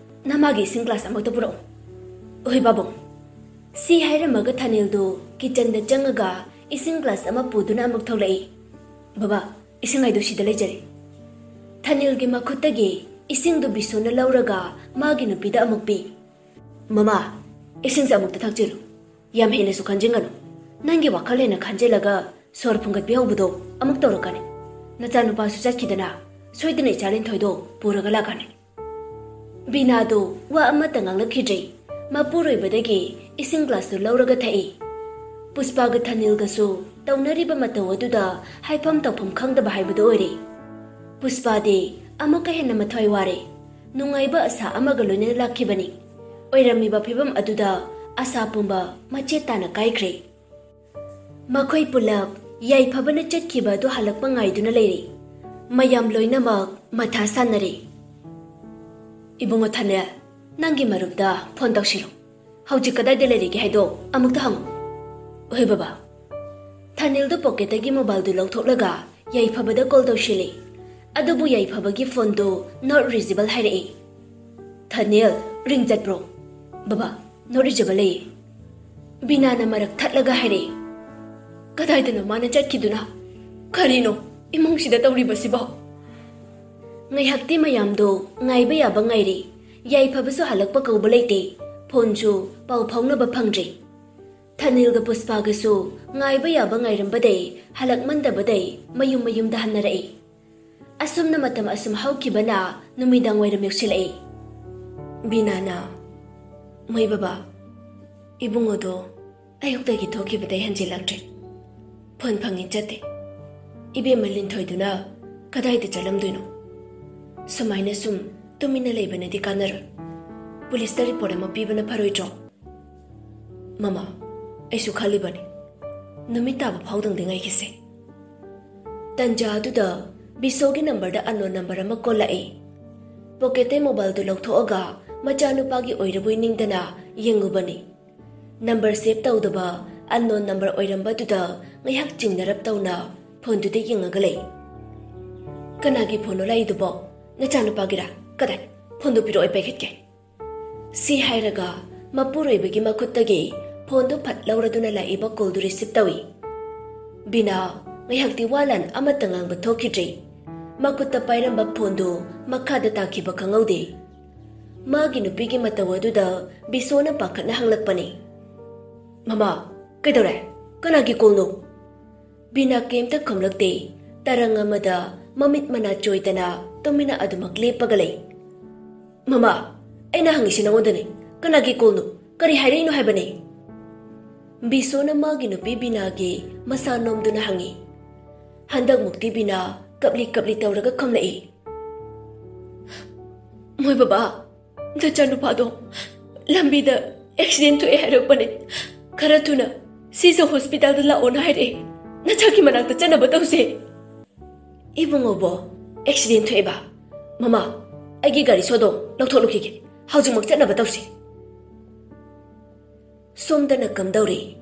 ꯅꯃꯥꯒꯤ ꯏꯁꯤꯡ ꯒ꯭ꯂꯥꯁ ꯑꯃꯨꯛꯇ ꯄꯨꯔꯛꯎ꯫ ꯎꯍꯩ ꯄꯥꯕꯨꯡ꯫" ꯁꯤ ꯍꯥꯏꯔꯝꯃꯒ ꯊꯅꯤꯜꯗꯨ ꯀꯤꯆꯟꯗ ꯆꯪꯉꯒ ꯏꯁꯤꯡ ꯒ꯭ꯂꯥꯁ ꯑꯃ ꯄꯨꯗꯨꯅ ꯑꯃꯨꯛ ꯊꯣꯛꯂꯛꯏ꯫ "ꯕꯕꯥ, ꯏꯁꯤꯡ ꯍꯥꯏꯗꯨ ꯁꯤꯗ ꯂꯩꯖꯔꯦ꯫" ꯊꯅꯤꯜꯒꯤ ꯃꯈꯨꯠꯇꯒꯤ ꯏꯁꯤꯡꯗꯨ ꯕꯤꯁꯣꯅ ꯂꯧꯔꯒ ꯃꯥꯒꯤ ꯅꯨꯄꯤꯗ ꯑꯃꯨꯛ ꯄꯤ꯫ "ꯃꯃꯥ, ꯏꯁꯤꯡꯁꯦ ꯑꯃꯨꯛꯇ ꯊꯛꯆꯤꯜꯂꯨ꯫ ꯌꯥꯝ ꯍꯦꯟꯅꯁꯨ ꯈꯟꯖꯤꯟꯒꯅꯨ꯫ ꯅꯪꯒꯤ ꯋꯥꯈꯜ ꯍꯦꯟꯅ ꯈꯟꯖꯤꯜꯂꯒ ꯁꯣꯔ ꯐꯨꯟꯒꯠꯄꯤ ꯍꯧꯕꯗꯣ ꯑꯃꯨꯛ ꯇꯧꯔꯛꯀꯅꯤ꯫ ꯅꯆꯥꯅꯨꯄꯥꯁꯨ ꯆꯠꯈꯤꯗꯅ ꯁꯣꯏꯗꯅ ꯏꯆꯥ ꯂꯤꯟꯊꯣꯏꯗꯣ ꯄꯨꯔꯒ ꯂꯥꯛꯀꯅꯤ꯫" ꯕꯤꯅꯥꯗꯨ ꯋꯥ ꯑꯃꯠꯇ ꯉꯥꯡꯂꯛꯈꯤꯗ꯭ꯔꯦ꯫ ꯃꯄꯨꯔꯣꯏꯕꯗꯒꯤ ꯏꯁꯤꯡ ꯒ꯭ꯂꯥꯁꯇꯨ ꯂꯧꯔꯒ ꯊꯛꯏ꯫ ꯄꯨꯁꯄꯥꯒ ꯊꯅꯤꯜꯒꯁꯨ ꯇꯧꯅꯔꯤꯕ ꯃꯇꯧ ꯑꯗꯨꯗ ꯍꯥꯏꯐꯝ ꯇꯧꯐꯝ ꯈꯪꯗꯕ ꯍꯥꯏꯕꯗꯨ ꯑꯣꯏꯔꯦ꯫ ꯄꯨꯁꯄꯥꯗꯤ ꯑꯃꯨꯛꯀ ꯍꯦꯟꯅ ꯃꯊ꯭ꯋꯥꯏ ꯋꯥꯔꯦ꯫ ꯅꯨꯡꯉꯥꯏꯕ ꯑꯁꯥ ꯑꯃꯒ ꯂꯣꯏꯅꯅ ꯂꯥꯛꯈꯤꯕꯅꯤ꯫ ꯑꯣꯏꯔꯝꯃꯤꯕ ꯐꯤꯕꯝ ꯑꯗꯨꯗ ꯑꯁꯥ ꯄꯨꯝꯕ ꯃꯆꯦꯠ ꯇꯥꯅ ꯀꯥꯏꯈ꯭ꯔꯦ꯫ ꯃꯈꯣꯏ ꯄꯨꯂꯞ ꯌꯥꯏꯐꯕꯅ ꯆꯠꯈꯤꯕ ꯑꯗꯨ ꯍꯜꯂꯛꯄ ꯉꯥꯏꯗꯨꯅ ꯂꯩꯔꯤ꯫ ꯃꯌꯥꯝ ꯂꯣꯏꯅꯃꯛ ꯃꯊꯥ ꯁꯥꯟꯅꯔꯦ꯫ "ꯏꯕꯨꯡꯉꯣ ꯊꯅꯦꯜ, ꯅꯪꯒꯤ ꯃꯔꯨꯞꯇ ꯐꯣꯟ ꯇꯧꯁꯤꯜꯂꯨ꯫ ꯍꯧꯖꯤꯛ ꯀꯗꯥꯏꯗ ꯂꯩꯔꯤꯒꯦ ꯍꯥꯏꯗꯣ ꯑꯃꯨꯛꯇ ꯍꯪꯉꯨ꯫" "ꯍꯣꯏ ꯕꯕꯥ꯫" ꯊꯅꯤꯜꯗꯨ ꯄꯣꯀꯦꯠꯇꯒꯤ ꯃꯣꯕꯥꯏꯜꯗꯨ ꯂꯧꯊꯣꯛꯂꯒ ꯌꯥꯏꯐꯕꯗ ꯀꯣꯜ ꯇꯧꯁꯤꯜꯂꯤ꯫ ꯑꯗꯨꯕꯨ ꯌꯥꯏꯐꯕꯒꯤ ꯐꯣꯟꯗꯨ not reachable ꯍꯥꯏꯔꯛꯏ꯫ "ꯊꯅꯤꯜ, ꯔꯤꯡ ꯆꯠꯄ꯭ꯔꯣ?" "ꯕꯕꯥ, not reachable ꯂꯩꯌꯦ꯫" ꯕꯤꯅꯥꯅ ꯃꯔꯛ ꯊꯠꯂꯒ ꯍꯥꯏꯔꯛꯏ꯫ "ꯀꯗꯥꯏꯗꯅꯣ ꯃꯥꯅ ꯆꯠꯈꯤꯗꯨꯅ? ꯀꯔꯤꯅꯣ ꯏꯃꯨꯡꯁꯤꯗ ꯇꯧꯔꯤꯕꯁꯤꯕꯣ?" ꯉꯥꯏꯍꯥꯛꯇꯤ ꯃꯌꯥꯝꯗꯣ ꯉꯥꯏꯕ ꯌꯥꯕ ꯉꯥꯏꯔꯦ꯫ ꯌꯥꯏꯐꯕꯁꯨ ꯍꯜꯂꯛꯄ ꯀꯧꯕ ꯂꯩꯇꯦ꯫ ꯐꯣꯟꯁꯨ ꯄꯥꯎ ꯐꯥꯎꯅꯕ ꯐꯪꯗ꯭ꯔꯦ꯫ ꯊꯅꯤꯜꯒ ꯄꯨꯁꯄꯥꯒꯁꯨ ꯉꯥꯏꯕ ꯌꯥꯕ ꯉꯥꯏꯔꯝꯕꯗꯩ ꯍꯜꯂꯛꯃꯟꯗꯕꯗꯩ ꯃꯌꯨꯝ ꯃꯌꯨꯝꯗ ꯍꯟꯅꯔꯛꯏ꯫ ꯑꯁꯨꯝꯅ ꯃꯇꯝ ꯑꯁꯨꯝ ꯍꯧꯈꯤꯕꯅ ꯅꯨꯃꯤꯗꯥꯡ ꯋꯥꯏꯔꯝ ꯌꯧꯁꯤꯜꯂꯛꯏ꯫ ꯕꯤꯅꯥꯅ, "ꯃꯣꯏ ꯕꯕꯥ, ꯏꯕꯨꯡꯉꯣꯗꯣ ꯑꯌꯨꯛꯇꯒꯤ ꯊꯣꯛꯈꯤꯕꯗꯩ ꯍꯟꯖꯤꯜꯂꯛꯇ꯭ꯔꯦ꯫ ꯐꯣꯟ ꯐꯪꯉꯤ ꯆꯠꯇꯦ꯫ ꯏꯕꯦꯝꯃ ꯂꯤꯟꯊꯣꯏꯗꯨꯅ ꯀꯗꯥꯏꯗ ꯆꯠꯂꯝꯗꯣꯏꯅꯣ? ꯁꯨꯃꯥꯏꯅ ꯁꯨꯝ ꯇꯨꯃꯤꯟꯅ ꯂꯩꯕꯅꯗꯤ ꯀꯥꯟꯅꯔꯣꯏ꯫ ꯄꯨꯂꯤꯁꯇ ꯔꯤꯄꯣꯔꯠ ꯑꯃ ꯄꯤꯕꯅ ꯐꯔꯣꯏꯗ꯭ꯔꯣ? ꯃꯃꯥ, ꯑꯩꯁꯨ ꯈꯜꯂꯤꯕꯅꯤ꯫ ꯅꯨꯃꯤꯠ ꯇꯥꯕ ꯐꯥꯎꯗꯪꯗꯤ ꯉꯥꯏꯈꯤꯁꯦ꯫ ꯇꯟꯖꯥ ꯑꯗꯨꯗ ꯕꯤꯁꯣꯒꯤ ꯅꯝꯕꯔꯗ ꯑꯟꯅꯣꯟ ꯅꯝꯕꯔ ꯑꯃ ꯀꯣꯜꯂꯛꯏ꯫ ꯄꯣꯀꯦꯠꯇꯩ ꯃꯣꯕꯥꯏꯜꯗꯨ ꯂꯧꯊꯣꯛꯑꯒ ꯃꯆꯥꯅꯨꯄꯥꯒꯤ ꯑꯣꯏꯔꯕꯣꯏ ꯅꯤꯡꯗꯅ ꯌꯦꯡꯉꯨꯕꯅꯤ꯫ ꯅꯝꯕꯔ ꯁꯦꯚ ꯇꯧꯗꯕ ꯑꯟꯅꯣꯟ ꯅꯝꯕꯔ ꯑꯣꯏꯔꯝꯕꯗꯨꯗ ꯉꯥꯏꯍꯥꯛ ꯆꯤꯡꯅꯔꯞ ꯇꯧꯅ ꯐꯣꯟꯗꯨꯗ ꯌꯦꯡꯉꯒ ꯂꯩ꯫ "ꯀꯅꯥꯒꯤ ꯐꯣꯟꯅꯣ ꯂꯥꯛꯏꯗꯨꯕꯣ? ꯅꯆꯥꯅꯨꯄꯥꯒꯤꯔꯥ? ꯀꯗꯥꯏ? ꯐꯣꯟꯗꯣ ꯄꯤꯔꯛꯑꯣ, ꯑꯩ ꯄꯥꯏꯈꯠꯀꯦ꯫" ꯁꯤ ꯍꯥꯏꯔꯒ ꯃꯄꯨꯔꯣꯏꯕꯒꯤ ꯃꯈꯨꯠꯇꯒꯤ ꯐꯣꯟꯗꯨ ꯐꯠ ꯂꯧꯔꯗꯨꯅ ꯂꯥꯛꯏꯕ ꯀꯣꯜꯗꯨ ꯔꯤꯁꯤꯚ ꯇꯧꯏ꯫ ꯕꯤꯅꯥ ꯉꯥꯏꯍꯥꯛꯇꯤ ꯋꯥ ꯂꯥꯟ ꯑꯃꯠꯇ ꯉꯥꯡꯕ ꯊꯣꯛꯈꯤꯗ꯭ꯔꯤ꯫ ꯃꯈꯨꯠꯇ ꯄꯥꯏꯔꯝꯕ ꯐꯣꯟꯗꯨ ꯃꯈꯥꯗ ꯇꯥꯈꯤꯕ ꯈꯪꯍꯧꯗꯦ꯫ ꯃꯥꯒꯤ ꯅꯨꯄꯤꯒꯤ ꯃꯇꯧ ꯑꯗꯨꯗ ꯕꯤꯁꯣꯅ ꯄꯥꯈꯠꯅ ꯍꯪꯂꯛꯄꯅꯤ꯫ "ꯃꯃꯥ, ꯀꯩꯗꯧꯔꯦ? ꯀꯅꯥꯒꯤ ꯀꯣꯜꯅꯣ?" ꯕꯤꯅꯥ ꯀꯩꯝꯇ ꯈꯨꯝꯂꯛꯇꯦ꯫ ꯇꯔꯪ ꯑꯃꯗ ꯃꯃꯤꯠ ꯃꯅꯥ ꯆꯣꯏꯗꯅ ꯇꯨꯃꯤꯟꯅ ꯑꯗꯨꯃꯛ ꯂꯦꯞꯄꯒ ꯂꯩ꯫ "ꯃꯃꯥ, ꯑꯩꯅ ꯍꯪꯉꯤꯁꯤ ꯅꯉꯣꯟꯗꯅꯤ꯫ ꯀꯅꯥꯒꯤ ꯀꯣꯜꯅꯣ? ꯀꯔꯤ ꯍꯥꯏꯔꯛꯏꯅꯣ ꯍꯥꯏꯕꯅꯤ?" ꯕꯤꯁꯣꯅ ꯃꯥꯒꯤ ꯅꯨꯄꯤ ꯕꯤꯅꯥꯒꯤ ꯃꯁꯥ ꯅꯣꯝꯗꯨꯅ ꯍꯪꯉꯤ꯫ ꯍꯟꯗꯛꯃꯨꯛꯇꯤ ꯕꯤꯅꯥ ꯀꯞꯂꯤ ꯀꯞꯂꯤ ꯇꯧꯔꯒ ꯈꯨꯝꯂꯛꯏ꯫ "ꯃꯣꯏ ꯕꯕꯥ, ꯅꯆꯥꯅꯨꯄꯥꯗꯣ ꯂꯝꯕꯤꯗ ꯑꯦꯛꯁꯤꯗꯦꯟ ꯊꯣꯛꯑꯦ ꯍꯥꯏꯔꯛꯄꯅꯦ꯫ ꯈꯔ ꯊꯨꯅ ꯁꯤꯖ ꯍꯣꯁꯄꯤꯇꯥꯜꯗ ꯂꯥꯛꯑꯣꯅ ꯍꯥꯏꯔꯛꯑꯦ꯫ ꯅꯆꯥꯒꯤ ꯃꯅꯥꯛꯇ ꯆꯠꯅꯕ ꯇꯧꯁꯦ꯫" "ꯏꯕꯨꯡꯉꯣꯕꯣ ꯑꯦꯛꯁꯤꯗꯦꯟ ꯊꯣꯛꯑꯦꯕ? ꯃꯃꯥ, ꯑꯩꯒꯤ ꯒꯥꯔꯤ ꯁꯣꯗꯣ ꯂꯧꯊꯣꯛꯂꯨꯈꯤꯒꯦ꯫ ꯍꯧꯖꯤꯛꯃꯛ ꯆꯠꯅꯕ ꯇꯧꯁꯤ꯫" ꯁꯣꯝꯗꯅ ꯀꯝꯗꯧꯔꯤ?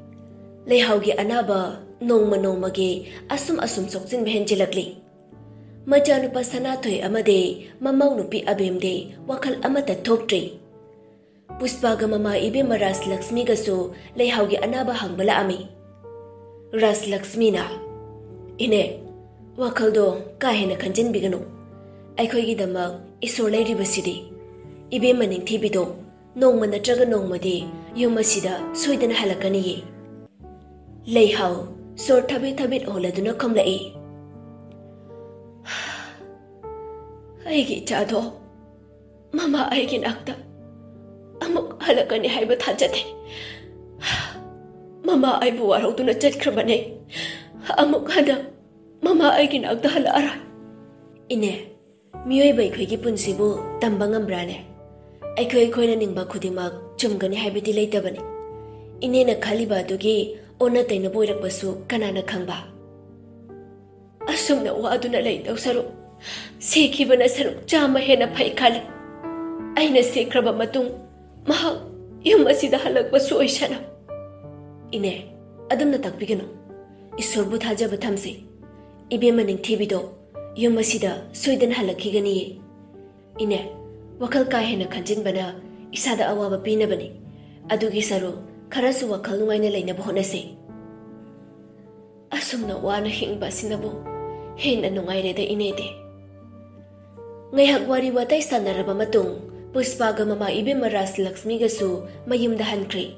ꯂꯩꯍꯥꯎꯒꯤ ꯑꯅꯥꯕ ꯅꯣꯡꯃ ꯅꯣꯡꯃꯒꯤ ꯑꯁꯨꯝ ꯑꯁꯨꯝ ꯁꯣꯛꯆꯤꯟꯕ ꯍꯦꯟꯖꯤꯜꯂꯛꯂꯤ꯫ ꯃꯆꯥꯅꯨꯄꯥ ꯁꯅꯥꯊꯣꯏ ꯑꯃꯗꯤ ꯃꯃꯧ ꯅꯨꯄꯤ ꯑꯕꯦꯝꯗꯤ ꯋꯥꯈꯜ ꯑꯃꯠꯇ ꯊꯣꯛꯇ꯭ꯔꯤ꯫ ꯄꯨꯁꯄꯥꯒ ꯃꯃꯥ ꯏꯕꯦꯝꯃ ꯔꯥꯖꯂꯛꯁꯃꯤꯒꯁꯨ ꯂꯩꯍꯥꯎꯒꯤ ꯑꯅꯥꯕ ꯍꯪꯕ ꯂꯥꯛꯑꯝꯃꯤ꯫ ꯔꯥꯖꯂꯛꯁꯃꯤꯅ, "ꯏꯅꯦ, ꯋꯥꯈꯜꯗꯣ ꯀꯥ ꯍꯦꯟꯅ ꯈꯟꯖꯤꯟꯕꯤꯒꯅꯨ꯫ ꯑꯩꯈꯣꯏꯒꯤꯗꯃꯛ ꯏꯁꯣꯔ ꯂꯩꯔꯤꯕꯁꯤꯗꯤ꯫ ꯏꯕꯦꯝꯃ ꯅꯤꯡꯊꯤꯕꯤꯗꯣ ꯅꯣꯡꯃ ꯅꯠꯇ꯭ꯔꯒ ꯅꯣꯡꯃꯗꯤ ꯌꯨꯝ ꯑꯁꯤꯗ ꯁꯣꯏꯗꯅ ꯍꯜꯂꯛꯀꯅꯤꯌꯦ꯫" ꯂꯩꯍꯥꯎ ꯁꯣꯔ ꯊꯕꯦꯠ ꯊꯕꯦꯠ ꯍꯣꯜꯂꯗꯨꯅ ꯈꯨꯝꯂꯛꯏ꯫ "ꯑꯩꯒꯤ ꯏꯆꯥꯗꯣ ꯃꯃꯥ ꯑꯩꯒꯤ ꯅꯥꯛꯇ ꯑꯃꯨꯛ ꯍꯜꯂꯛꯀꯅꯤ ꯍꯥꯏꯕ ꯊꯥꯖꯗꯦ꯫ ꯃꯃꯥ ꯑꯩꯕꯨ ꯋꯥꯔꯧꯗꯨꯅ ꯆꯠꯈ꯭ꯔꯕꯅꯦ꯫ ꯑꯃꯨꯛ ꯍꯟꯅ ꯃꯥ ꯑꯩꯒꯤ ꯅꯥꯛꯇ ꯍꯜꯂꯛꯑꯔꯣꯏ꯫ ꯏꯅꯦ, ꯃꯤꯑꯣꯏꯕ ꯑꯩꯈꯣꯏꯒꯤ ꯄꯨꯟꯁꯤꯕꯨ ꯇꯝꯕ ꯉꯝꯕ꯭ꯔꯥꯅꯦ? ꯑꯩꯈꯣꯏ ꯑꯩꯈꯣꯏꯅ ꯅꯤꯡꯕ ꯈꯨꯗꯤꯡꯃꯛ ꯆꯨꯝꯒꯅꯤ ꯍꯥꯏꯕꯗꯤ ꯂꯩꯇꯕꯅꯤ꯫ ꯏꯅꯦꯅ ꯈꯜꯂꯤꯕ ꯑꯗꯨꯒꯤ ꯑꯣꯟꯅ ꯇꯩꯅꯕ ꯑꯣꯏꯔꯛꯄꯁꯨ ꯀꯅꯥꯅ ꯈꯪꯕ? ꯑꯁꯨꯝꯅ ꯋꯥꯗꯨꯅ ꯂꯩꯗꯧ ꯁꯔꯨꯛ, ꯁꯤꯈꯤꯕꯅ ꯁꯔꯨꯛ ꯆꯥꯝꯃ ꯍꯦꯟꯅ ꯐꯩ ꯈꯜꯂꯤ꯫ ꯑꯩꯅ ꯁꯤꯈ꯭ꯔꯕ ꯃꯇꯨꯡ ꯃꯍꯥꯛ ꯌꯨꯝ ꯑꯁꯤꯗ ꯍꯜꯂꯛꯄꯁꯨ ꯑꯣꯏꯁꯅꯨ꯫ ꯏꯅꯦ, ꯑꯗꯨꯝꯅ ꯇꯥꯛꯄꯤꯒꯅꯨ꯫ ꯏꯁꯣꯔꯕꯨ ꯊꯥꯖꯕ ꯊꯝꯁꯤ꯫ ꯏꯕꯦꯝꯃ ꯅꯤꯡꯊꯤꯕꯤꯗꯣ ꯌꯨꯝ ꯑꯁꯤꯗ ꯁꯣꯏꯗꯅ ꯍꯜꯂꯛꯈꯤꯒꯅꯤꯌꯦ꯫ ꯏꯅꯦ, ꯋꯥꯈꯜ ꯀꯥ ꯍꯦꯟꯅ ꯈꯟꯖꯤꯟꯕꯅ ꯏꯁꯥꯗ ꯑꯋꯥꯕ ꯄꯤꯅꯕꯅꯤ꯫ ꯑꯗꯨꯒꯤ ꯁꯔꯨꯛ ꯈꯔꯁꯨ ꯋꯥꯈꯜ ꯅꯨꯡꯉꯥꯏꯅ ꯂꯩꯅꯕ ꯍꯣꯠꯅꯁꯤ꯫ ꯑꯁꯨꯝꯅ ꯋꯥꯅ ꯍꯤꯡꯕ ꯑꯁꯤꯅꯕꯨ ꯍꯦꯟꯅ ꯅꯨꯡꯉꯥꯏꯔꯦꯗ ꯏꯅꯦꯗꯤ꯫ ꯉꯥꯏꯍꯥꯛ ꯋꯥꯔꯤ ꯋꯥꯇꯥꯏ ꯁꯥꯟꯅꯔꯕ ꯃꯇꯨꯡ, ꯄꯨꯁꯄꯥꯒ ꯃꯃꯥ ꯏꯕꯦꯝꯃ ꯔꯥꯖꯂꯛꯁꯃꯤꯒꯁꯨ ꯃꯌꯨꯝꯗ ꯍꯟꯈ꯭ꯔꯦ꯫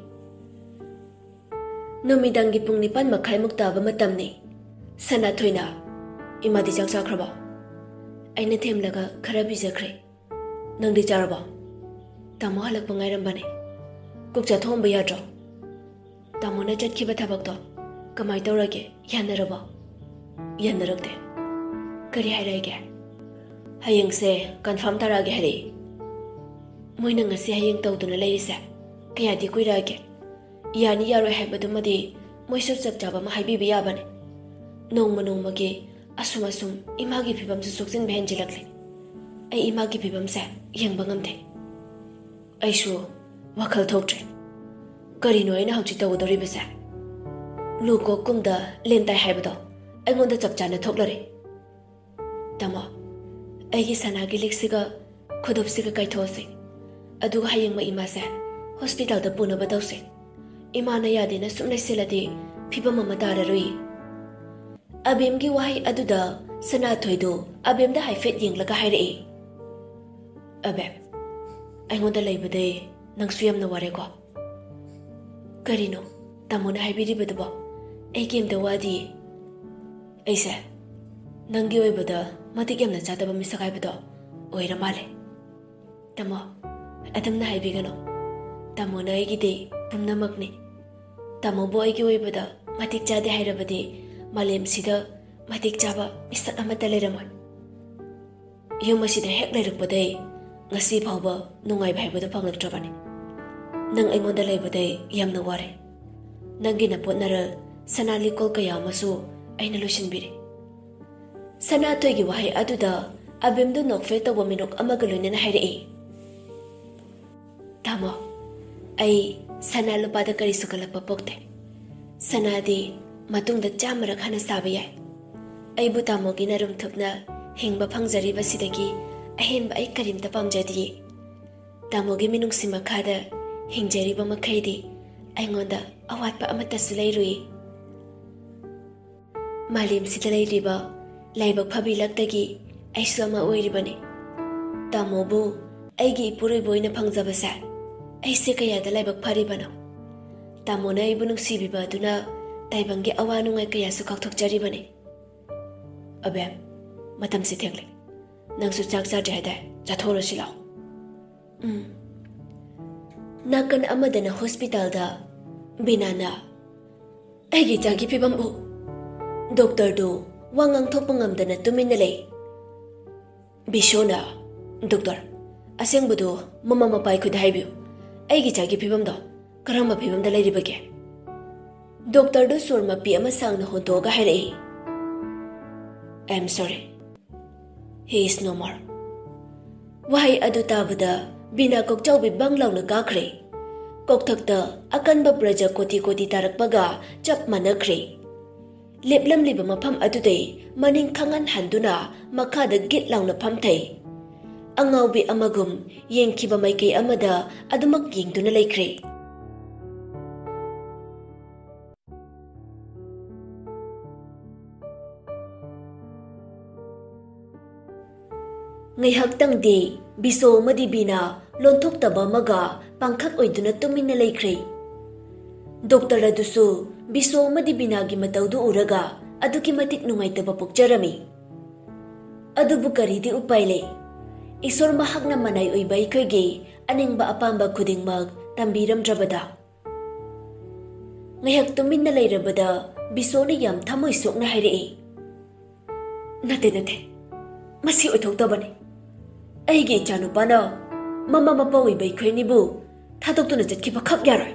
ꯅꯨꯃꯤꯗꯥꯡꯒꯤ ꯄꯨꯡ ꯅꯤꯄꯥꯟ ꯃꯈꯥꯏꯃꯨꯛ ꯇꯥꯕ ꯃꯇꯝꯅꯤ꯫ ꯁꯅꯥꯊꯣꯏꯅ, "ꯏꯃꯥꯗꯤ ꯆꯥꯛ ꯆꯥꯈ꯭ꯔꯕꯣ?" ꯑꯩꯅ ꯊꯦꯝꯂꯒ, "ꯈꯔ ꯄꯤꯖꯈ꯭ꯔꯦ꯫ ꯅꯪꯗꯤ ꯆꯥꯔꯕꯣ?" "ꯇꯥꯃꯣ ꯍꯜꯂꯛꯄ ꯉꯥꯏꯔꯝꯕꯅꯦ꯫ ꯀꯨꯛ ꯆꯥꯊꯣꯛꯑꯝꯕ ꯌꯥꯗ꯭ꯔꯣ?" "ꯇꯥꯃꯣꯅ ꯆꯠꯈꯤꯕ ꯊꯕꯛꯇꯣ ꯀꯃꯥꯏ ꯇꯧꯔꯒꯦ? ꯌꯥꯅꯔꯕꯣ?" "ꯌꯥꯅꯔꯛꯇꯦ꯫" "ꯀꯔꯤ ꯍꯥꯏꯔꯛꯑꯒꯦ?" "ꯍꯌꯦꯡꯁꯦ ꯀꯟꯐꯥꯔꯝ ꯇꯥꯔꯛꯑꯒꯦ ꯍꯥꯏꯔꯛꯏ꯫" "ꯃꯣꯏꯅ ꯉꯁꯤ ꯍꯌꯦꯡ ꯇꯧꯗꯨꯅ ꯂꯩꯔꯤꯁꯦ ꯀꯌꯥꯗꯤ ꯀꯨꯏꯔꯛꯑꯒꯦ? ꯌꯥꯅꯤ ꯌꯥꯔꯣꯏ ꯍꯥꯏꯕꯗꯨꯃꯗꯤ ꯃꯣꯏꯁꯨ ꯆꯞ ꯆꯥꯕ ꯑꯃ ꯍꯥꯏꯕꯤꯕ ꯌꯥꯕꯅꯦ꯫ ꯅꯣꯡꯃ ꯅꯣꯡꯃꯒꯤ ꯑꯁꯨꯝ ꯑꯁꯨꯝ ꯏꯃꯥꯒꯤ ꯐꯤꯕꯝꯁꯨ ꯁꯣꯛꯆꯤꯟꯕ ꯍꯦꯟꯖꯤꯜꯂꯛꯂꯦ꯫ ꯑꯩ ꯏꯃꯥꯒꯤ ꯐꯤꯕꯝꯁꯦ ꯌꯦꯡꯕ ꯉꯝꯗꯦ꯫" ꯑꯩꯁꯨ ꯋꯥꯈꯜ ꯊꯣꯛꯇ꯭ꯔꯦ꯫ ꯀꯔꯤꯅꯣ ꯑꯩꯅ ꯍꯧꯖꯤꯛ ꯇꯧꯒꯗꯧꯔꯤꯕꯁꯦ? ꯂꯨ ꯀꯣꯛ ꯀꯨꯝꯗ ꯂꯦꯟ ꯇꯥꯏ ꯍꯥꯏꯕꯗꯣ ꯑꯩꯉꯣꯟꯗ ꯆꯞ ꯆꯥꯅ ꯊꯣꯛꯂꯔꯦ꯫ "ꯇꯥꯃꯣ, ꯑꯩꯒꯤ ꯁꯅꯥꯒꯤ ꯂꯤꯛꯁꯤꯒ ꯈꯨꯗꯣꯞꯁꯤꯒ ꯀꯥꯏꯊꯣꯛꯑꯁꯤ꯫ ꯑꯗꯨꯒ ꯍꯌꯦꯡꯃꯛ ꯏꯃꯥꯁꯦ ꯍꯣꯁꯄꯤꯇꯥꯜꯗ ꯄꯨꯅꯕ ꯇꯧꯁꯤ꯫ ꯏꯃꯥꯅ ꯌꯥꯗꯦꯅ ꯁꯨꯝ ꯂꯩꯁꯤꯜꯂꯗꯤ ꯐꯤꯕꯝ ꯑꯃ ꯇꯥꯔꯔꯣꯏ꯫" ꯑꯕꯦꯝꯒꯤ ꯋꯥꯍꯩ ꯑꯗꯨꯗ ꯁꯅꯥꯊꯣꯏꯗꯨ ꯑꯕꯦꯝꯗ ꯍꯥꯏꯐꯦꯠ ꯌꯦꯡꯂꯒ ꯍꯥꯏꯔꯛꯏ, "ꯑꯕꯦꯝ, ꯑꯩꯉꯣꯟꯗ ꯂꯩꯕꯗꯩ ꯅꯪꯁꯨ ꯌꯥꯝꯅ ꯋꯥꯔꯦꯀꯣ?" "ꯀꯔꯤꯅꯣ ꯇꯥꯃꯣꯅ ꯍꯥꯏꯕꯤꯔꯤꯕꯗꯨꯕꯣ? ꯑꯩ ꯀꯩꯝꯇ ꯋꯥꯗꯤꯌꯦ꯫ ꯑꯩꯁꯦ ꯅꯪꯒꯤ ꯑꯣꯏꯕꯗ ꯃꯇꯤꯛ ꯌꯥꯝꯅ ꯆꯥꯗꯕ ꯃꯤꯁꯛ ꯍꯥꯏꯕꯗꯣ ꯑꯣꯏꯔ ꯃꯥꯜꯂꯦ꯫" "ꯇꯥꯃꯣ, ꯑꯗꯨꯝꯅ ꯍꯥꯏꯕꯤꯒꯅꯨ꯫ ꯇꯥꯃꯣꯅ ꯑꯩꯒꯤꯗꯤ ꯄꯨꯝꯅꯃꯛꯅꯤ꯫ ꯇꯥꯃꯣꯕꯨ ꯑꯩꯒꯤ ꯑꯣꯏꯕꯗ ꯃꯇꯤꯛ ꯆꯥꯗꯦ ꯍꯥꯏꯔꯕꯗꯤ ꯃꯥꯂꯦꯝꯁꯤꯗ ꯃꯇꯤꯛ ꯆꯥꯕ ꯃꯤꯁꯛ ꯑꯃꯠꯇ ꯂꯩꯔꯝꯃꯣꯏ꯫ ꯌꯨꯝ ꯑꯁꯤꯗ ꯍꯦꯛ ꯂꯩꯔꯛꯄꯗꯩ ꯉꯁꯤ ꯐꯥꯎꯕ ꯅꯨꯡꯉꯥꯏꯕ ꯍꯥꯏꯕꯗꯨ ꯐꯪꯂꯛꯇ꯭ꯔꯕꯅꯤ꯫ ꯅꯪ ꯑꯩꯉꯣꯟꯗ ꯂꯩꯕꯗꯩ ꯌꯥꯝꯅ ꯋꯥꯔꯦ꯫ ꯅꯪꯒꯤ ꯅꯄꯣꯠ ꯅꯔꯜ ꯁꯅꯥ ꯂꯤꯛꯀꯣꯜ ꯀꯌꯥ ꯑꯃꯁꯨ ꯑꯩꯅ ꯂꯣꯏꯁꯤꯟꯕꯤꯔꯦ꯫ ꯁꯅꯥꯊꯣꯏꯒꯤ ꯋꯥꯍꯩ ꯑꯗꯨꯗ ꯑꯕꯦꯝꯗꯨ ꯅꯣꯛꯐꯦꯠ ꯇꯧꯕ ꯃꯤꯅꯣꯛ ꯑꯃꯒ ꯂꯣꯏꯅꯅ ꯍꯥꯏꯔꯛꯏ, "ꯇꯥꯃꯣ, ꯑꯩ ꯁꯅꯥ ꯂꯨꯄꯥꯗ ꯀꯔꯤꯁꯨ ꯀꯜꯂꯛꯄ ꯄꯣꯛꯇꯦ꯫ ꯁꯅꯥꯗꯤ ꯃꯇꯨꯡꯗ ꯆꯥꯝꯃꯔꯛ ꯍꯟꯅ ꯁꯥꯕ ꯌꯥꯏ꯫ ꯑꯩꯕꯨ ꯇꯥꯃꯣꯒꯤ ꯅꯔꯨꯝ ꯊꯨꯞꯅ ꯍꯤꯡꯕ ꯐꯪꯖꯔꯤꯕꯁꯤꯗꯒꯤ ꯑꯍꯦꯟꯕ ꯑꯩ ꯀꯔꯤꯝꯇ ꯄꯥꯝꯖꯗꯤꯌꯦ꯫ ꯇꯥꯃꯣꯒꯤ ꯃꯤꯅꯨꯡꯁꯤ ꯃꯈꯥꯗ ꯍꯤꯡꯖꯔꯤꯕ ꯃꯈꯩꯗꯤ ꯑꯩꯉꯣꯟꯗ ꯑꯋꯥꯠꯄ ꯑꯃꯠꯇꯁꯨ ꯂꯩꯔꯨꯏ꯫ ꯃꯥꯂꯦꯝꯁꯤꯗ ꯂꯩꯔꯤꯕ ꯂꯥꯏꯕꯛ ꯐꯕꯤ ꯂꯛꯇꯒꯤ ꯑꯩꯁꯨ ꯑꯃ ꯑꯣꯏꯔꯤꯕꯅꯤ꯫ ꯇꯥꯃꯣꯕꯨ ꯑꯩꯒꯤ ꯏꯄꯨꯔꯣꯏꯕ ꯑꯣꯏꯅ ꯐꯪꯖꯕꯁꯦ ꯑꯩꯁꯦ ꯀꯌꯥꯗ ꯂꯥꯏꯕꯛ ꯐꯔꯤꯕꯅꯣ꯫ ꯇꯥꯃꯣꯅ ꯑꯩꯕꯨ ꯅꯨꯡꯁꯤꯕꯤꯕ ꯑꯗꯨꯅ ꯇꯥꯏꯕꯪꯒꯤ ꯑꯋꯥ ꯅꯨꯡꯉꯥꯏ ꯀꯌꯥꯁꯨ ꯀꯥꯎꯊꯣꯛꯆꯔꯤꯕꯅꯤ꯫ ꯑꯕꯦꯝ, ꯃꯇꯝꯁꯤ ꯊꯦꯡꯂꯦ꯫ ꯅꯪꯁꯨ ꯆꯥꯛ ꯆꯥꯗ꯭ꯔꯤ ꯍꯥꯏꯗꯥꯏ? ꯆꯥꯊꯣꯛꯎꯔꯁꯤ ꯂꯥꯛꯑꯣ꯫" ꯎꯝ꯫ ꯅꯥꯀꯟ ꯑꯃꯗꯅ ꯍꯣꯁꯄꯤꯇꯥꯜꯗ ꯕꯤꯅꯥꯅ, "ꯑꯩꯒꯤ ꯏꯆꯥꯒꯤ ꯐꯤꯕꯝꯕꯨ?" ꯗꯣꯛꯇꯔꯗꯨ ꯋꯥ ꯉꯥꯡꯊꯣꯛꯄ ꯉꯝꯗꯅ ꯇꯨꯃꯤꯟꯅ ꯂꯩ꯫ ꯕꯤꯁꯣꯅ, "ꯗꯣꯛꯇꯔ, ꯑꯁꯦꯡꯕꯗꯨ ꯃꯃꯥ ꯃꯄꯥ ꯑꯩꯈꯣꯏꯗ ꯍꯥꯏꯕꯤꯌꯨ꯫ ꯑꯩꯒꯤ ꯏꯆꯥꯒꯤ ꯐꯤꯕꯝꯗꯣ ꯀꯔꯝꯕ ꯐꯤꯕꯝꯗ ꯂꯩꯔꯤꯕꯒꯦ?" ꯗꯣꯛꯇꯔꯗꯨ ꯁꯣꯔ ꯃꯄꯤ ꯑꯃ ꯁꯥꯡꯅ ꯍꯣꯟꯗꯣꯛꯑꯒ ꯍꯥꯏꯔꯛꯏ, "I am sorry, he is no more." ꯋꯥꯍꯩ ꯑꯗꯨ ꯇꯥꯕꯗ ꯕꯤꯅꯥ ꯀꯣꯛꯆꯥꯎꯕꯤ ꯕꯪ ꯂꯥꯎꯅ ꯀꯥꯈ꯭ꯔꯦ꯫ ꯀꯣꯛꯊꯛꯇ ꯑꯀꯟꯕ ꯄ꯭ꯔꯖꯥ ꯀꯣꯇꯤ ꯀꯣꯇꯤ ꯇꯥꯔꯛꯄꯒ ꯆꯞ ꯃꯥꯟꯅꯈ꯭ꯔꯦ꯫ ꯂꯦꯞꯂꯝꯂꯤꯕ ꯃꯐꯝ ꯑꯗꯨꯗꯩ ꯃꯅꯤꯡ ꯈꯪꯍꯟ ꯍꯟꯗꯨꯅ ꯃꯈꯥꯗ ꯒꯤꯠ ꯂꯥꯎꯅ ꯐꯝꯊꯩ꯫ ꯑꯉꯥꯎꯕꯤ ꯑꯃꯒꯨꯝ ꯌꯦꯡꯈꯤꯕ ꯃꯥꯏꯀꯩ ꯑꯃꯗ ꯑꯗꯨꯃꯛ ꯌꯦꯡꯗꯨꯅ ꯂꯩꯈ꯭ꯔꯦ꯫ ꯉꯥꯏꯍꯥꯛꯇꯪꯗꯤ ꯕꯤꯁꯣ ꯑꯃꯗꯤ ꯕꯤꯅꯥ ꯂꯣꯟꯊꯣꯛꯇꯕ ꯑꯃꯒ ꯄꯥꯡꯈꯛ ꯑꯣꯏꯗꯨꯅ ꯇꯨꯃꯤꯟꯅ ꯂꯩꯈ꯭ꯔꯦ꯫ ꯗꯣꯛꯇꯔ ꯑꯗꯨꯁꯨ ꯕꯤꯁꯣ ꯑꯃꯗꯤ ꯕꯤꯅꯥꯒꯤ ꯃꯇꯧꯗꯨ ꯎꯔꯒ ꯑꯗꯨꯛꯀꯤ ꯃꯇꯤꯛ ꯅꯨꯡꯉꯥꯏꯇꯕ ꯄꯣꯛꯆꯔꯝꯃꯤ꯫ ꯑꯗꯨꯕꯨ ꯀꯔꯤꯗꯤ ꯎꯄꯥꯏ ꯂꯩ? ꯏꯁꯣꯔ ꯃꯍꯥꯛꯅ ꯃꯅꯥꯏ ꯑꯣꯏꯕ ꯑꯩꯈꯣꯏꯒꯤ ꯑꯅꯤꯡꯕ ꯑꯄꯥꯝꯕ ꯈꯨꯗꯤꯡꯃꯛ ꯇꯝꯕꯤꯔꯝꯗ꯭ꯔꯕꯗ꯫ ꯉꯥꯏꯍꯥꯛ ꯇꯨꯃꯤꯟꯅ ꯂꯩꯔꯕꯗ ꯕꯤꯁꯣꯅ ꯌꯥꯝ ꯊꯃꯣꯏ ꯁꯣꯛꯅ ꯍꯥꯏꯔꯛꯏ, "ꯅꯠꯇꯦ, ꯅꯠꯇꯦ, ꯃꯁꯤ ꯑꯣꯏꯊꯣꯛꯇꯕꯅꯤ꯫ ꯑꯩꯒꯤ ꯏꯆꯥꯅꯨꯄꯥꯅ ꯃꯃꯥ ꯃꯄꯥ ꯑꯣꯏꯕ ꯑꯩꯈꯣꯏ ꯑꯅꯤꯕꯨ ꯊꯥꯗꯣꯛꯇꯨꯅ ꯆꯠꯈꯤꯕ ꯈꯛ ꯌꯥꯔꯣꯏ꯫"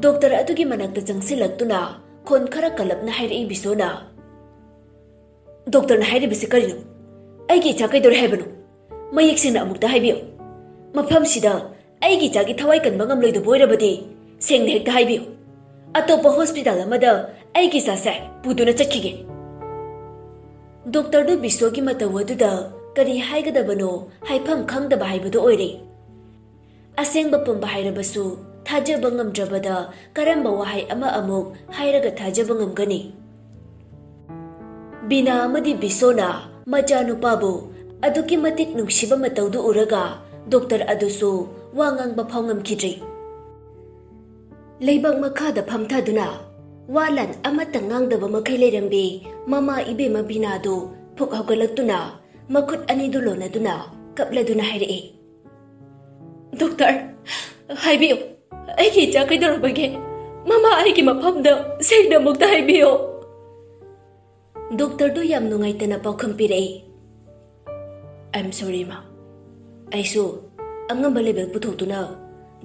ꯗꯣꯛꯇꯔ ꯑꯗꯨꯒꯤ ꯃꯅꯥꯛꯇ ꯆꯪꯁꯤꯜꯂꯛꯇꯨꯅ ꯈꯣꯟ ꯈꯔ ꯀꯜꯂꯞꯅ ꯍꯥꯏꯔꯛꯏ ꯕꯤꯁꯣꯅ꯫ "ꯗꯣꯛꯇꯔꯅ ꯍꯥꯏꯔꯤꯕꯁꯤ ꯀꯔꯤꯅꯣ? ꯑꯩꯒꯤ ꯏꯆꯥ ꯀꯩꯗꯧꯔꯦ ꯍꯥꯏꯕꯅꯣ? ꯃꯌꯦꯛ ꯁꯦꯡꯅ ꯑꯃꯨꯛꯇ ꯍꯥꯏꯕꯤꯌꯨ꯫ ꯃꯐꯝꯁꯤꯗ ꯑꯩꯒꯤ ꯏꯆꯥꯒꯤ ꯊꯋꯥꯏ ꯀꯟꯕ ꯉꯝꯂꯣꯏꯗꯕ ꯑꯣꯏꯔꯕꯗꯤ ꯁꯦꯡꯅ ꯍꯦꯛꯇ ꯍꯥꯏꯕꯤꯌꯨ꯫ ꯑꯇꯣꯞꯄ ꯍꯣꯁꯄꯤꯇꯥꯜ ꯑꯃꯗ ꯑꯩꯒꯤ ꯏꯆꯥꯁꯦ ꯄꯨꯗꯨꯅ ꯆꯠꯈꯤꯒꯦ꯫" ꯗꯣꯛꯇꯔꯗꯨ ꯕꯤꯁꯣꯒꯤ ꯃꯇꯧ ꯑꯗꯨꯗ ꯀꯔꯤ ꯍꯥꯏꯒꯗꯕꯅꯣ ꯍꯥꯏꯐꯝ ꯈꯪꯗꯕ ꯍꯥꯏꯕꯗꯨ ꯑꯣꯏꯔꯦ꯫ ꯑꯁꯦꯡꯕ ꯄꯨꯝꯕ ꯍꯥꯏꯔꯕꯁꯨ ꯊꯥꯖꯕ ꯉꯝꯗ꯭ꯔꯕꯗ ꯀꯔꯝꯕ ꯋꯥꯍꯩ ꯑꯃ ꯑꯃꯨꯛ ꯍꯥꯏꯔꯒ ꯊꯥꯖꯕ ꯉꯝꯒꯅꯤ? ꯕꯤꯅꯥ ꯑꯃꯗꯤ ꯕꯤꯁꯣꯅ ꯃꯆꯥꯅꯨꯄꯥꯕꯨ ꯑꯗꯨꯛꯀꯤ ꯃꯇꯤꯛ ꯅꯨꯡꯁꯤꯕ ꯃꯇꯧꯗꯨ ꯎꯔꯒ ꯗꯣꯛꯇꯔ ꯑꯗꯨꯁꯨ ꯋꯥ ꯉꯥꯡꯕ ꯐꯥꯎ ꯉꯝꯈꯤꯗ꯭ꯔꯦ꯫ ꯂꯩꯕꯥꯛ ꯃꯈꯥꯗ ꯐꯝꯊꯗꯨꯅ ꯋꯥ ꯂꯥꯟ ꯑꯃꯠꯇ ꯉꯥꯡꯗꯕ ꯃꯈꯩ ꯂꯩꯔꯝꯕꯤ ꯃꯃꯥ ꯏꯕꯦꯝꯃ ꯕꯤꯅꯥꯗꯨ ꯐꯨꯛ ꯍꯧꯒꯠꯂꯛꯇꯨꯅ ꯃꯈꯨꯠ ꯑꯅꯤꯗꯨ ꯂꯣꯟꯅꯗꯨꯅ ꯀꯞꯂꯗꯨꯅ ꯍꯥꯏꯔꯛꯏ, "ꯗꯣꯛꯇꯔ, ꯍꯥꯏꯕꯤꯌꯨ, ꯑꯩꯒꯤ ꯏꯆꯥ ꯀꯩꯗꯧꯔꯕꯒꯦ? ꯃꯃꯥ ꯑꯩꯒꯤ ꯃꯐꯝꯗ ꯁꯦꯡꯅ ꯑꯃꯨꯛꯇ ꯍꯥꯏꯕꯤꯌꯨ꯫" ꯗꯣꯛꯇꯔꯗꯨ ꯌꯥꯝ ꯅꯨꯡꯉꯥꯏꯇꯅ ꯄꯥꯎꯈꯨꯝ ꯄꯤꯔꯛꯏ, "I am sorry, ꯏꯃꯥ꯫ ꯑꯩꯁꯨ ꯑꯉꯝꯕ ꯂꯦꯕꯦꯜ ꯄꯨꯊꯣꯛꯇꯨꯅ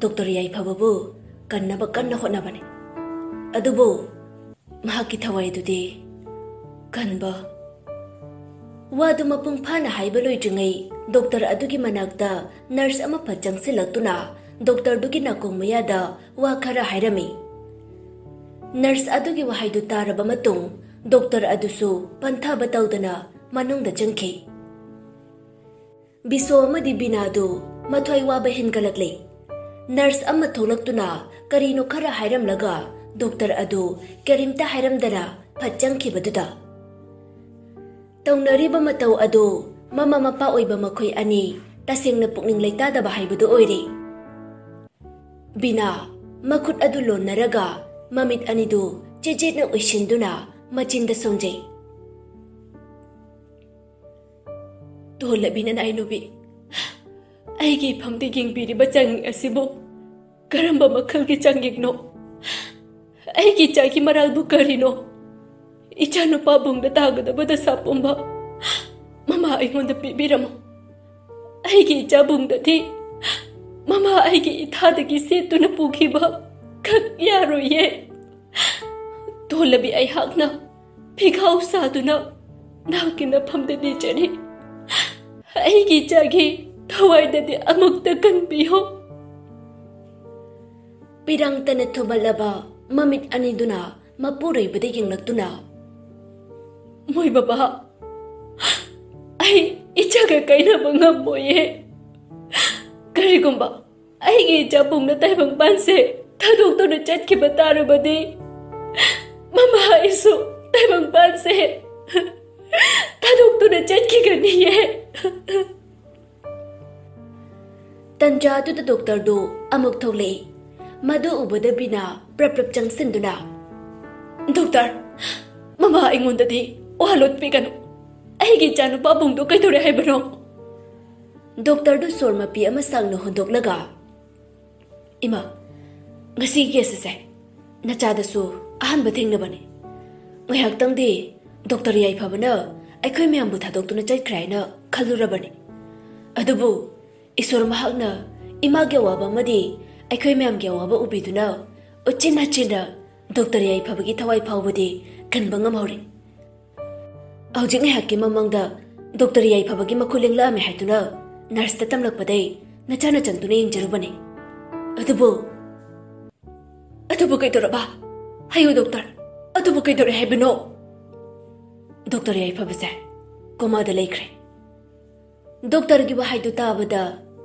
ꯗꯣꯛꯇꯔ ꯌꯥꯏꯐꯕꯕꯨ ꯀꯟꯅꯕ ꯀꯟꯅ ꯍꯣꯠꯅꯕꯅꯤ꯫ ꯑꯗꯨꯕꯨ ꯃꯍꯥꯛꯀꯤ ꯊꯋꯥꯏ ꯑꯗꯨꯗꯤ ꯀꯟꯕ꯫" ꯋꯥꯗꯨ ꯃꯄꯨꯡ ꯐꯥꯅ ꯍꯥꯏꯕ ꯂꯣꯏꯗ꯭ꯔꯤꯉꯩ ꯗꯣꯛꯇꯔ ꯑꯗꯨꯒꯤ ꯃꯅꯥꯛꯇ ꯅꯔꯁ ꯑꯃ ꯐꯠ ꯆꯪꯁꯤꯜꯂꯛꯇꯨꯅ ꯗꯣꯛꯇꯔꯗꯨꯒꯤ ꯅꯥꯀꯣꯡ ꯃꯌꯥꯗ ꯋꯥ ꯈꯔ ꯍꯥꯏꯔꯝꯃꯤ꯫ ꯅꯔꯁ ꯑꯗꯨꯒꯤ ꯋꯥꯍꯩꯗꯨ ꯇꯥꯔꯕ ꯃꯇꯨꯡ ꯗꯣꯛꯇꯔ ꯑꯗꯨꯁꯨ ꯄꯟꯊꯥꯕ ꯇꯧꯗꯅ ꯃꯅꯨꯡꯗ ꯆꯪꯈꯤ꯫ ꯕꯤꯁꯣ ꯑꯃꯗꯤ ꯕꯤꯅꯥꯗꯨ ꯃꯊ꯭ꯋꯥꯏ ꯋꯥꯕ ꯍꯦꯟꯒꯠꯂꯛꯂꯦ꯫ ꯅꯔꯁ ꯑꯃ ꯊꯣꯛꯂꯛꯇꯨꯅ ꯀꯔꯤꯅꯣ ꯈꯔ ꯍꯥꯏꯔꯝꯂꯒ ꯗꯣꯛꯇꯔ ꯑꯗꯨ ꯀꯔꯤꯝꯇ ꯍꯥꯏꯔꯝꯗꯅ ꯐꯠ ꯆꯪꯈꯤꯕꯗꯨꯗ ꯇꯧꯅꯔꯤꯕ ꯃꯇꯧ ꯑꯗꯨ ꯃꯃꯥ ꯃꯄꯥ ꯑꯣꯏꯕ ꯃꯈꯣꯏ ꯑꯅꯤ ꯇꯁꯦꯡꯅ ꯄꯨꯛꯅꯤꯡ ꯂꯩꯇꯥꯗꯕ ꯍꯥꯏꯕꯗꯨ ꯑꯣꯏꯔꯦ꯫ ꯕꯤꯅꯥ ꯃꯈꯨꯠ ꯑꯗꯨ ꯂꯣꯟꯅꯔꯒ ꯃꯃꯤꯠ ꯑꯅꯤꯗꯨ ꯆꯦꯠ ꯆꯦꯠꯅ ꯎꯏꯁꯤꯟꯗꯨꯅ ꯃꯆꯤꯟꯗ ꯁꯣꯝꯖꯩ꯫ "ꯇꯣꯜꯂꯕꯤ ꯅꯅꯥꯏꯅꯨꯕꯤ, ꯑꯩꯒꯤ ꯏꯐꯝꯗ ꯌꯦꯡꯕꯤꯔꯤꯕ ꯆꯥꯡꯌꯦꯡ ꯑꯁꯤꯕꯨ ꯀꯔꯝꯕ ꯃꯈꯜꯒꯤ ꯆꯥꯡꯌꯦꯡꯅꯣ? ꯑꯩꯒꯤ ꯏꯆꯥꯒꯤ ꯃꯔꯥꯜꯕꯨ ꯀꯔꯤꯅꯣ? ꯏꯆꯥꯅꯨꯄꯥꯕꯨꯡꯗ ꯇꯥꯒꯗꯕ ꯗꯁꯥ ꯄꯨꯝꯕ ꯃꯃꯥ ꯑꯩꯉꯣꯟꯗ ꯄꯤꯕꯤꯔꯝꯃꯣ꯫ ꯑꯩꯒꯤ ꯏꯆꯥꯕꯨꯡꯗꯗꯤ ꯃꯃꯥ ꯑꯩꯒꯤ ꯏꯊꯥꯗꯒꯤ ꯁꯦꯠꯇꯨꯅ ꯄꯨꯈꯤꯕ ꯈꯛ ꯌꯥꯔꯣꯏꯌꯦ꯫ ꯇꯣꯜꯂꯕꯤ ꯑꯩꯍꯥꯛꯅ ꯐꯤꯈꯥꯎ ꯁꯥꯗꯨꯅ ꯅꯍꯥꯛꯀꯤ ꯅꯐꯝꯗ ꯅꯤꯖꯔꯤ꯫ ꯑꯩꯒꯤ ꯏꯆꯥꯒꯤ ꯊꯋꯥꯏꯗꯗꯤ ꯑꯃꯨꯛꯇ ꯀꯟꯕꯤꯌꯨ꯫ ꯄꯤꯔꯥꯡꯇꯅ ꯊꯨꯝꯍꯠꯂꯕ ꯃꯃꯤꯠ ꯑꯅꯤꯗꯨꯅ ꯃꯄꯨꯔꯣꯏꯕꯗ ꯌꯦꯡꯂꯛꯇꯨꯅ, "ꯃꯣꯏ ꯕꯕꯥ, ꯑꯩ ꯏꯆꯥꯒ ꯀꯥꯏꯅꯕ ꯉꯝꯃꯣꯏꯌꯦ꯫ ꯀꯔꯤꯒꯨꯝꯕ ꯑꯩꯒꯤ ꯏꯆꯥꯕꯨꯡꯅ ꯇꯥꯏꯕꯪꯄꯥꯟꯁꯦ ꯊꯥꯗꯣꯛꯇꯨꯅ ꯆꯠꯈꯤꯕ ꯇꯥꯔꯕꯗꯤ, ꯃꯃꯥ ꯑꯩꯁꯨ ꯇꯥꯏꯕꯪꯄꯥꯟꯁꯦ ꯊꯥꯗꯣꯛꯇꯨꯅ ꯆꯠꯈꯤꯒꯅꯤꯌꯦ꯫" ꯇꯟꯖꯥꯗꯨꯗ ꯗꯣꯛꯇꯔꯗꯨ ꯑꯃꯨꯛ ꯊꯣꯛꯂꯛꯏ꯫ ꯃꯗꯨ ꯎꯕꯗ ꯕꯤꯅꯥ ꯄ꯭ꯔꯞ ꯄ꯭ꯔꯞ ꯆꯪꯁꯤꯟꯗꯨꯅ, "ꯗꯣꯛꯇꯔ, ꯃꯃꯥ ꯑꯩꯉꯣꯟꯗꯗꯤ ꯋꯥ ꯂꯣꯠꯄꯤꯒꯅꯨ꯫ ꯑꯩꯒꯤ ꯏꯆꯥꯅꯨꯄꯥꯕꯨꯡꯗꯣ ꯀꯩꯗꯧꯔꯦ ꯍꯥꯏꯕꯅꯣ?" ꯗꯣꯛꯇꯔꯗꯨ ꯁꯣꯔ ꯃꯄꯤ ꯑꯃ ꯁꯥꯡꯅ ꯍꯣꯟꯗꯣꯛꯂꯒ, "ꯏꯃꯥ, ꯉꯁꯤꯒꯤ ꯀꯦꯁ ꯑꯁꯦ ꯅꯆꯥꯗꯁꯨ ꯑꯍꯥꯟꯕ ꯊꯦꯡꯅꯕꯅꯤ꯫ ꯉꯥꯏꯍꯥꯛꯇꯪꯗꯤ ꯗꯣꯛꯇꯔ ꯌꯥꯏꯐꯕꯅ ꯑꯩꯈꯣꯏ ꯃꯌꯥꯝꯕꯨ ꯊꯥꯗꯣꯛꯇꯨꯅ ꯆꯠꯈ꯭ꯔꯦ ꯍꯥꯏꯅ ꯈꯜꯂꯨꯔꯕꯅꯤ꯫ ꯑꯗꯨꯕꯨ ꯏꯁꯣꯔ ꯃꯍꯥꯛꯅ ꯏꯃꯥꯒꯤ ꯑꯋꯥꯕ ꯑꯃꯗꯤ ꯑꯩꯈꯣꯏ ꯃꯌꯥꯝꯒꯤ ꯑꯋꯥꯕ ꯎꯕꯤꯗꯨꯅ ꯎꯆꯤꯟ ꯅꯥꯆꯤꯟꯅ ꯗꯣꯛꯇꯔ ꯌꯥꯏꯐꯕꯒꯤ ꯊꯋꯥꯏ ꯐꯥꯎꯕꯗꯤ ꯀꯟꯕ ꯉꯝꯍꯧꯔꯦ꯫ ꯍꯧꯖꯤꯛ ꯉꯥꯏꯍꯥꯛꯀꯤ ꯃꯃꯥꯡꯗ ꯗꯣꯛꯇꯔ ꯌꯥꯏꯐꯕꯒꯤ ꯃꯈꯨ ꯂꯦꯡꯂꯛꯑꯝꯃꯦ ꯍꯥꯏꯗꯨꯅ ꯅꯔꯁꯇ ꯇꯝꯂꯛꯄꯗꯩ ꯅꯆꯥꯅ ꯆꯪꯗꯨꯅ ꯌꯦꯡꯖꯔꯨꯕꯅꯤ꯫ ꯑꯗꯨꯕꯨ, ꯑꯗꯨꯕꯨ ꯀꯩꯗꯧꯔꯕ? ꯍꯥꯏꯌꯨ ꯗꯣꯛꯇꯔ, ꯑꯗꯨꯕꯨ ꯀꯩꯗꯧꯔꯦ ꯍꯥꯏꯕꯅꯣ?" "ꯗꯣꯛꯇꯔ ꯌꯥꯏꯐꯕꯁꯦ ꯀꯣꯃꯥꯗ ꯂꯩꯈ꯭ꯔꯦ꯫" ꯗꯣꯛꯇꯔꯒꯤ ꯋꯥꯍꯩꯗꯨ ꯇꯥꯕꯗ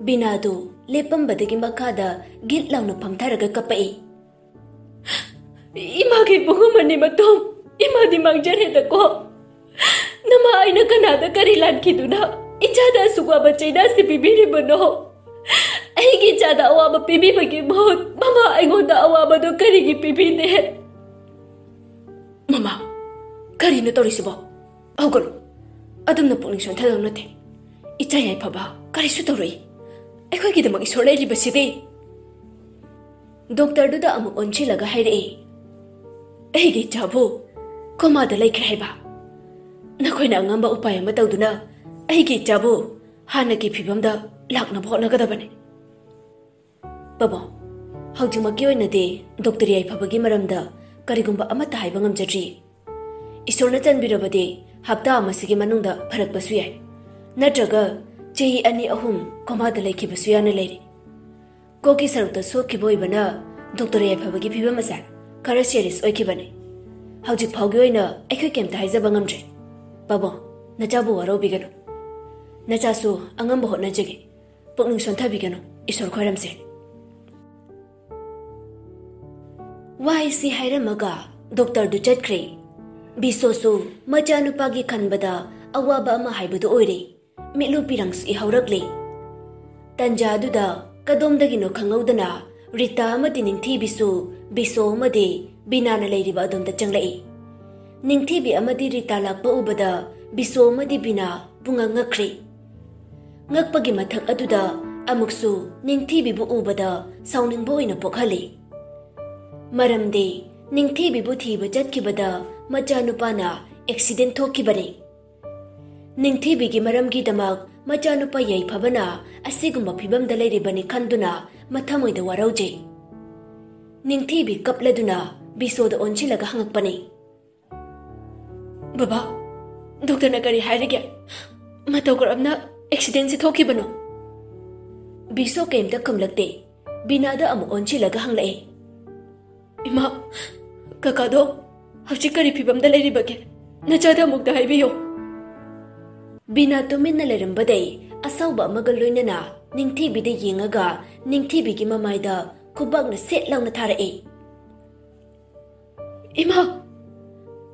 ꯕꯤꯅꯥꯗꯨ ꯂꯦꯞꯄꯝꯕꯗꯒꯤ ꯃꯈꯥꯗ ꯒꯤꯠ ꯂꯥꯎꯅ ꯐꯝꯊꯔꯒ ꯀꯞꯄꯛꯏ꯫ "ꯏꯃꯥꯒꯤ ꯏꯕꯨꯡ ꯑꯃꯅꯤ ꯃꯇꯣꯝ, ꯏꯃꯥꯗꯤ ꯃꯥꯡꯖꯔꯦꯗꯀꯣ꯫ ꯅꯃꯥ ꯑꯩꯅ ꯀꯅꯥꯗ ꯀꯔꯤ ꯂꯥꯟꯈꯤꯗꯨꯅ ꯏꯆꯥꯗ ꯑꯁꯨꯛ ꯋꯥꯕ ꯆꯩꯅꯥꯁꯤ ꯄꯤꯕꯤꯔꯤꯕꯅꯣ? ꯑꯩꯒꯤ ꯏꯆꯥꯗ ꯑꯋꯥꯕ ꯄꯤꯕꯤꯕꯒꯤ ꯃꯍꯨꯠ ꯃꯃꯥ ꯑꯩꯉꯣꯟꯗ ꯑꯋꯥꯕꯗꯣ ꯀꯔꯤꯒꯤ ꯄꯤꯕꯤꯗꯦ?" "ꯃꯃꯥ, ꯀꯔꯤꯅꯣ ꯇꯧꯔꯤꯁꯤꯕꯣ? ꯍꯧꯒꯠꯂꯨ꯫ ꯑꯗꯨꯝꯅ ꯄꯨꯛꯅꯤꯡ ꯁꯣꯟꯊꯗꯧ ꯅꯠꯇꯦ꯫ ꯏꯆꯥ ꯌꯥꯏꯐꯕ ꯀꯔꯤꯁꯨ ꯇꯧꯔꯣꯏ꯫ ꯑꯩꯈꯣꯏꯒꯤꯗꯃꯛ ꯏꯁꯣꯔ ꯂꯩꯔꯤꯕꯁꯤꯗꯤ꯫" ꯗꯣꯛꯇꯔꯗꯨꯗ ꯑꯃꯨꯛ ꯑꯣꯟꯁꯤꯜꯂꯒ ꯍꯥꯏꯔꯛꯏ, "ꯑꯩꯒꯤ ꯏꯆꯥꯕꯨ ꯀꯣꯃꯥꯗ ꯂꯩꯈ꯭ꯔꯦ ꯍꯥꯏꯕ? ꯅꯈꯣꯏꯅ ꯑꯉꯝꯕ ꯎꯄꯥꯏ ꯑꯃ ꯇꯧꯗꯨꯅ ꯑꯩꯒꯤ ꯏꯆꯥꯕꯨ ꯍꯥꯟꯅꯒꯤ ꯐꯤꯕꯝꯗ ꯂꯥꯛꯅꯕ ꯍꯣꯠꯅꯒꯗꯕꯅꯤ꯫ ꯄꯥꯕꯨꯡ, ꯍꯧꯖꯤꯛꯃꯛꯀꯤ ꯑꯣꯏꯅꯗꯤ ꯗꯣꯛꯇꯔ ꯌꯥꯏꯐꯕꯒꯤ ꯃꯔꯝꯗ ꯀꯔꯤꯒꯨꯝꯕ ꯑꯃꯠꯇ ꯍꯥꯏꯕ ꯉꯝꯖꯗ꯭ꯔꯤ꯫ ꯏꯁꯣꯔꯅ ꯆꯟꯕꯤꯔꯕꯗꯤ ꯍꯞꯇꯥ ꯑꯃꯁꯤꯒꯤ ꯃꯅꯨꯡꯗ ꯐꯔꯛꯄꯁꯨ ꯌꯥꯏ, ꯅꯠꯇ꯭ꯔꯒ ꯆꯍꯤ ꯑꯅꯤ ꯑꯍꯨꯝ ꯀꯣꯃꯥꯗ ꯂꯩꯈꯤꯕꯁꯨ ꯌꯥꯅ ꯂꯩꯔꯤ꯫ ꯀꯣꯛꯀꯤ ꯁꯔꯨꯛꯇ ꯁꯣꯛꯈꯤꯕ ꯑꯣꯏꯕꯅ ꯗꯣꯛꯇꯔ ꯌꯥꯏꯐꯕꯒꯤ ꯐꯤꯕꯝ ꯑꯁꯦ ꯈꯔ ꯁꯦꯔꯤꯌꯁ ꯑꯣꯏꯈꯤꯕꯅꯤ꯫ ꯍꯧꯖꯤꯛ ꯐꯥꯎꯒꯤ ꯑꯣꯏꯅ ꯑꯩꯈꯣꯏ ꯀꯩꯝꯇ ꯍꯥꯏꯖꯕ ꯉꯝꯗ꯭ꯔꯦ꯫ ꯄꯥꯕꯨꯡ, ꯅꯆꯥꯕꯨ ꯋꯥꯔꯧꯕꯤꯒꯅꯨ꯫ ꯅꯆꯥꯁꯨ ꯑꯉꯝꯕ ꯍꯣꯠꯅꯖꯒꯦ꯫ ꯄꯨꯛꯅꯤꯡ ꯁꯣꯟꯊꯕꯤꯒꯅꯨ, ꯏꯁꯣꯔ ꯈꯣꯏꯔꯝꯁꯦ꯫ ꯋꯥꯍꯩꯁꯤ ꯍꯥꯏꯔꯝꯃꯒ ꯗꯣꯛꯇꯔꯗꯨ ꯆꯠꯈ꯭ꯔꯦ꯫ ꯕꯤꯁꯣꯁꯨ ꯃꯆꯥꯅꯨꯄꯥꯒꯤ ꯈꯟꯕꯗ ꯑꯋꯥꯕ ꯑꯃ ꯍꯥꯏꯕꯗꯨ ꯑꯣꯏꯔꯦ꯫ ꯃꯤꯠꯂꯨ ꯄꯤꯔꯪꯁꯨ ꯏꯍꯧꯔꯛꯂꯦ꯫ ꯇꯟꯖꯥ ꯑꯗꯨꯗ ꯀꯗꯣꯝꯗꯒꯤꯅꯣ ꯈꯪꯍꯧꯗꯅ ꯔꯤꯇꯥ ꯑꯃꯗꯤ ꯅꯤꯡꯊꯤꯕꯤꯁꯨ ꯕꯤꯁꯣ ꯑꯃꯗꯤ ꯕꯤꯅꯥꯅ ꯂꯩꯔꯤꯕ ꯑꯗꯣꯝꯗ ꯆꯪꯂꯛꯏ꯫ ꯅꯤꯡꯊꯤꯕꯤ ꯑꯃꯗꯤ ꯔꯤꯇꯥ ꯂꯥꯛꯄ ꯎꯕꯗ ꯕꯤꯁꯣ ꯑꯃꯗꯤ ꯕꯤꯅꯥ ꯄꯨꯡꯉꯛ ꯉꯛꯈ꯭ꯔꯦ꯫ ꯉꯛꯄꯒꯤ ꯃꯊꯛ ꯑꯗꯨꯗ ꯑꯃꯨꯛꯁꯨ ꯅꯤꯡꯊꯤꯕꯤꯕꯨ ꯎꯕꯗ ꯁꯥꯎꯅꯤꯡꯕ ꯑꯣꯏꯅ ꯄꯣꯛꯍꯜꯂꯤ꯫ ꯃꯔꯝꯗꯤ ꯅꯤꯡꯊꯤꯕꯤꯕꯨ ꯊꯤꯕ ꯆꯠꯈꯤꯕꯗ ꯃꯆꯥꯅꯨꯄꯥꯅ ꯑꯦꯛꯁꯤꯗꯦꯟ ꯊꯣꯛꯈꯤꯕꯅꯤ꯫ ꯅꯤꯡꯊꯤꯕꯤꯒꯤ ꯃꯔꯝꯒꯤꯗꯃꯛ ꯃꯆꯥꯅꯨꯄꯥ ꯌꯥꯏꯐꯕꯅ ꯑꯁꯤꯒꯨꯝꯕ ꯐꯤꯕꯝꯗ ꯂꯩꯔꯤꯕꯅꯤ ꯈꯟꯗꯨꯅ ꯃꯊꯃꯣꯏꯗ ꯋꯥꯔꯧꯖꯩ꯫ ꯅꯤꯡꯊꯤꯕꯤ ꯀꯞꯂꯗꯨꯅ ꯕꯤꯁꯣꯗ ꯑꯣꯟꯁꯤꯜꯂꯒ ꯍꯪꯉꯛꯄꯅꯤ꯫ "ꯕꯕꯥ, ꯗꯣꯛꯇꯔꯅ ꯀꯔꯤ ꯍꯥꯏꯔꯒꯦ? ꯃꯇꯧ ꯀꯔꯝꯅ ꯑꯦꯛꯁꯤꯗꯦꯟꯁꯤ ꯊꯣꯛꯈꯤꯕꯅꯣ?" ꯕꯤꯁꯣ ꯀꯩꯝꯇ ꯈꯨꯝꯂꯛꯇꯦ꯫ ꯕꯤꯅꯥꯗ ꯑꯃꯨꯛ ꯑꯣꯟꯁꯤꯜꯂꯒ ꯍꯪꯂꯛꯏ꯫ "ꯏꯃꯥ, ꯀꯀꯥꯗꯣ ꯍꯧꯖꯤꯛ ꯀꯔꯤ ꯐꯤꯕꯝꯗ ꯂꯩꯔꯤꯕꯒꯦ? ꯅꯆꯥꯗ ꯑꯃꯨꯛꯇ ꯍꯥꯏꯕꯤꯌꯨ꯫" ꯕꯤꯅꯥ ꯇꯨꯃꯤꯟꯅ ꯂꯩꯔꯝꯕꯗꯩ ꯑꯁꯥꯎꯕ ꯑꯃꯒ ꯂꯣꯏꯅꯅ ꯅꯤꯡꯊꯤꯕꯤꯗ ꯌꯦꯡꯉꯒ ꯅꯤꯡꯊꯤꯕꯤꯒꯤ ꯃꯃꯥꯏꯗ ꯈꯨꯕꯥꯛꯅ ꯁꯦꯠ ꯂꯥꯎꯅ ꯊꯥꯔꯛꯏ꯫ "ꯏꯃꯥ,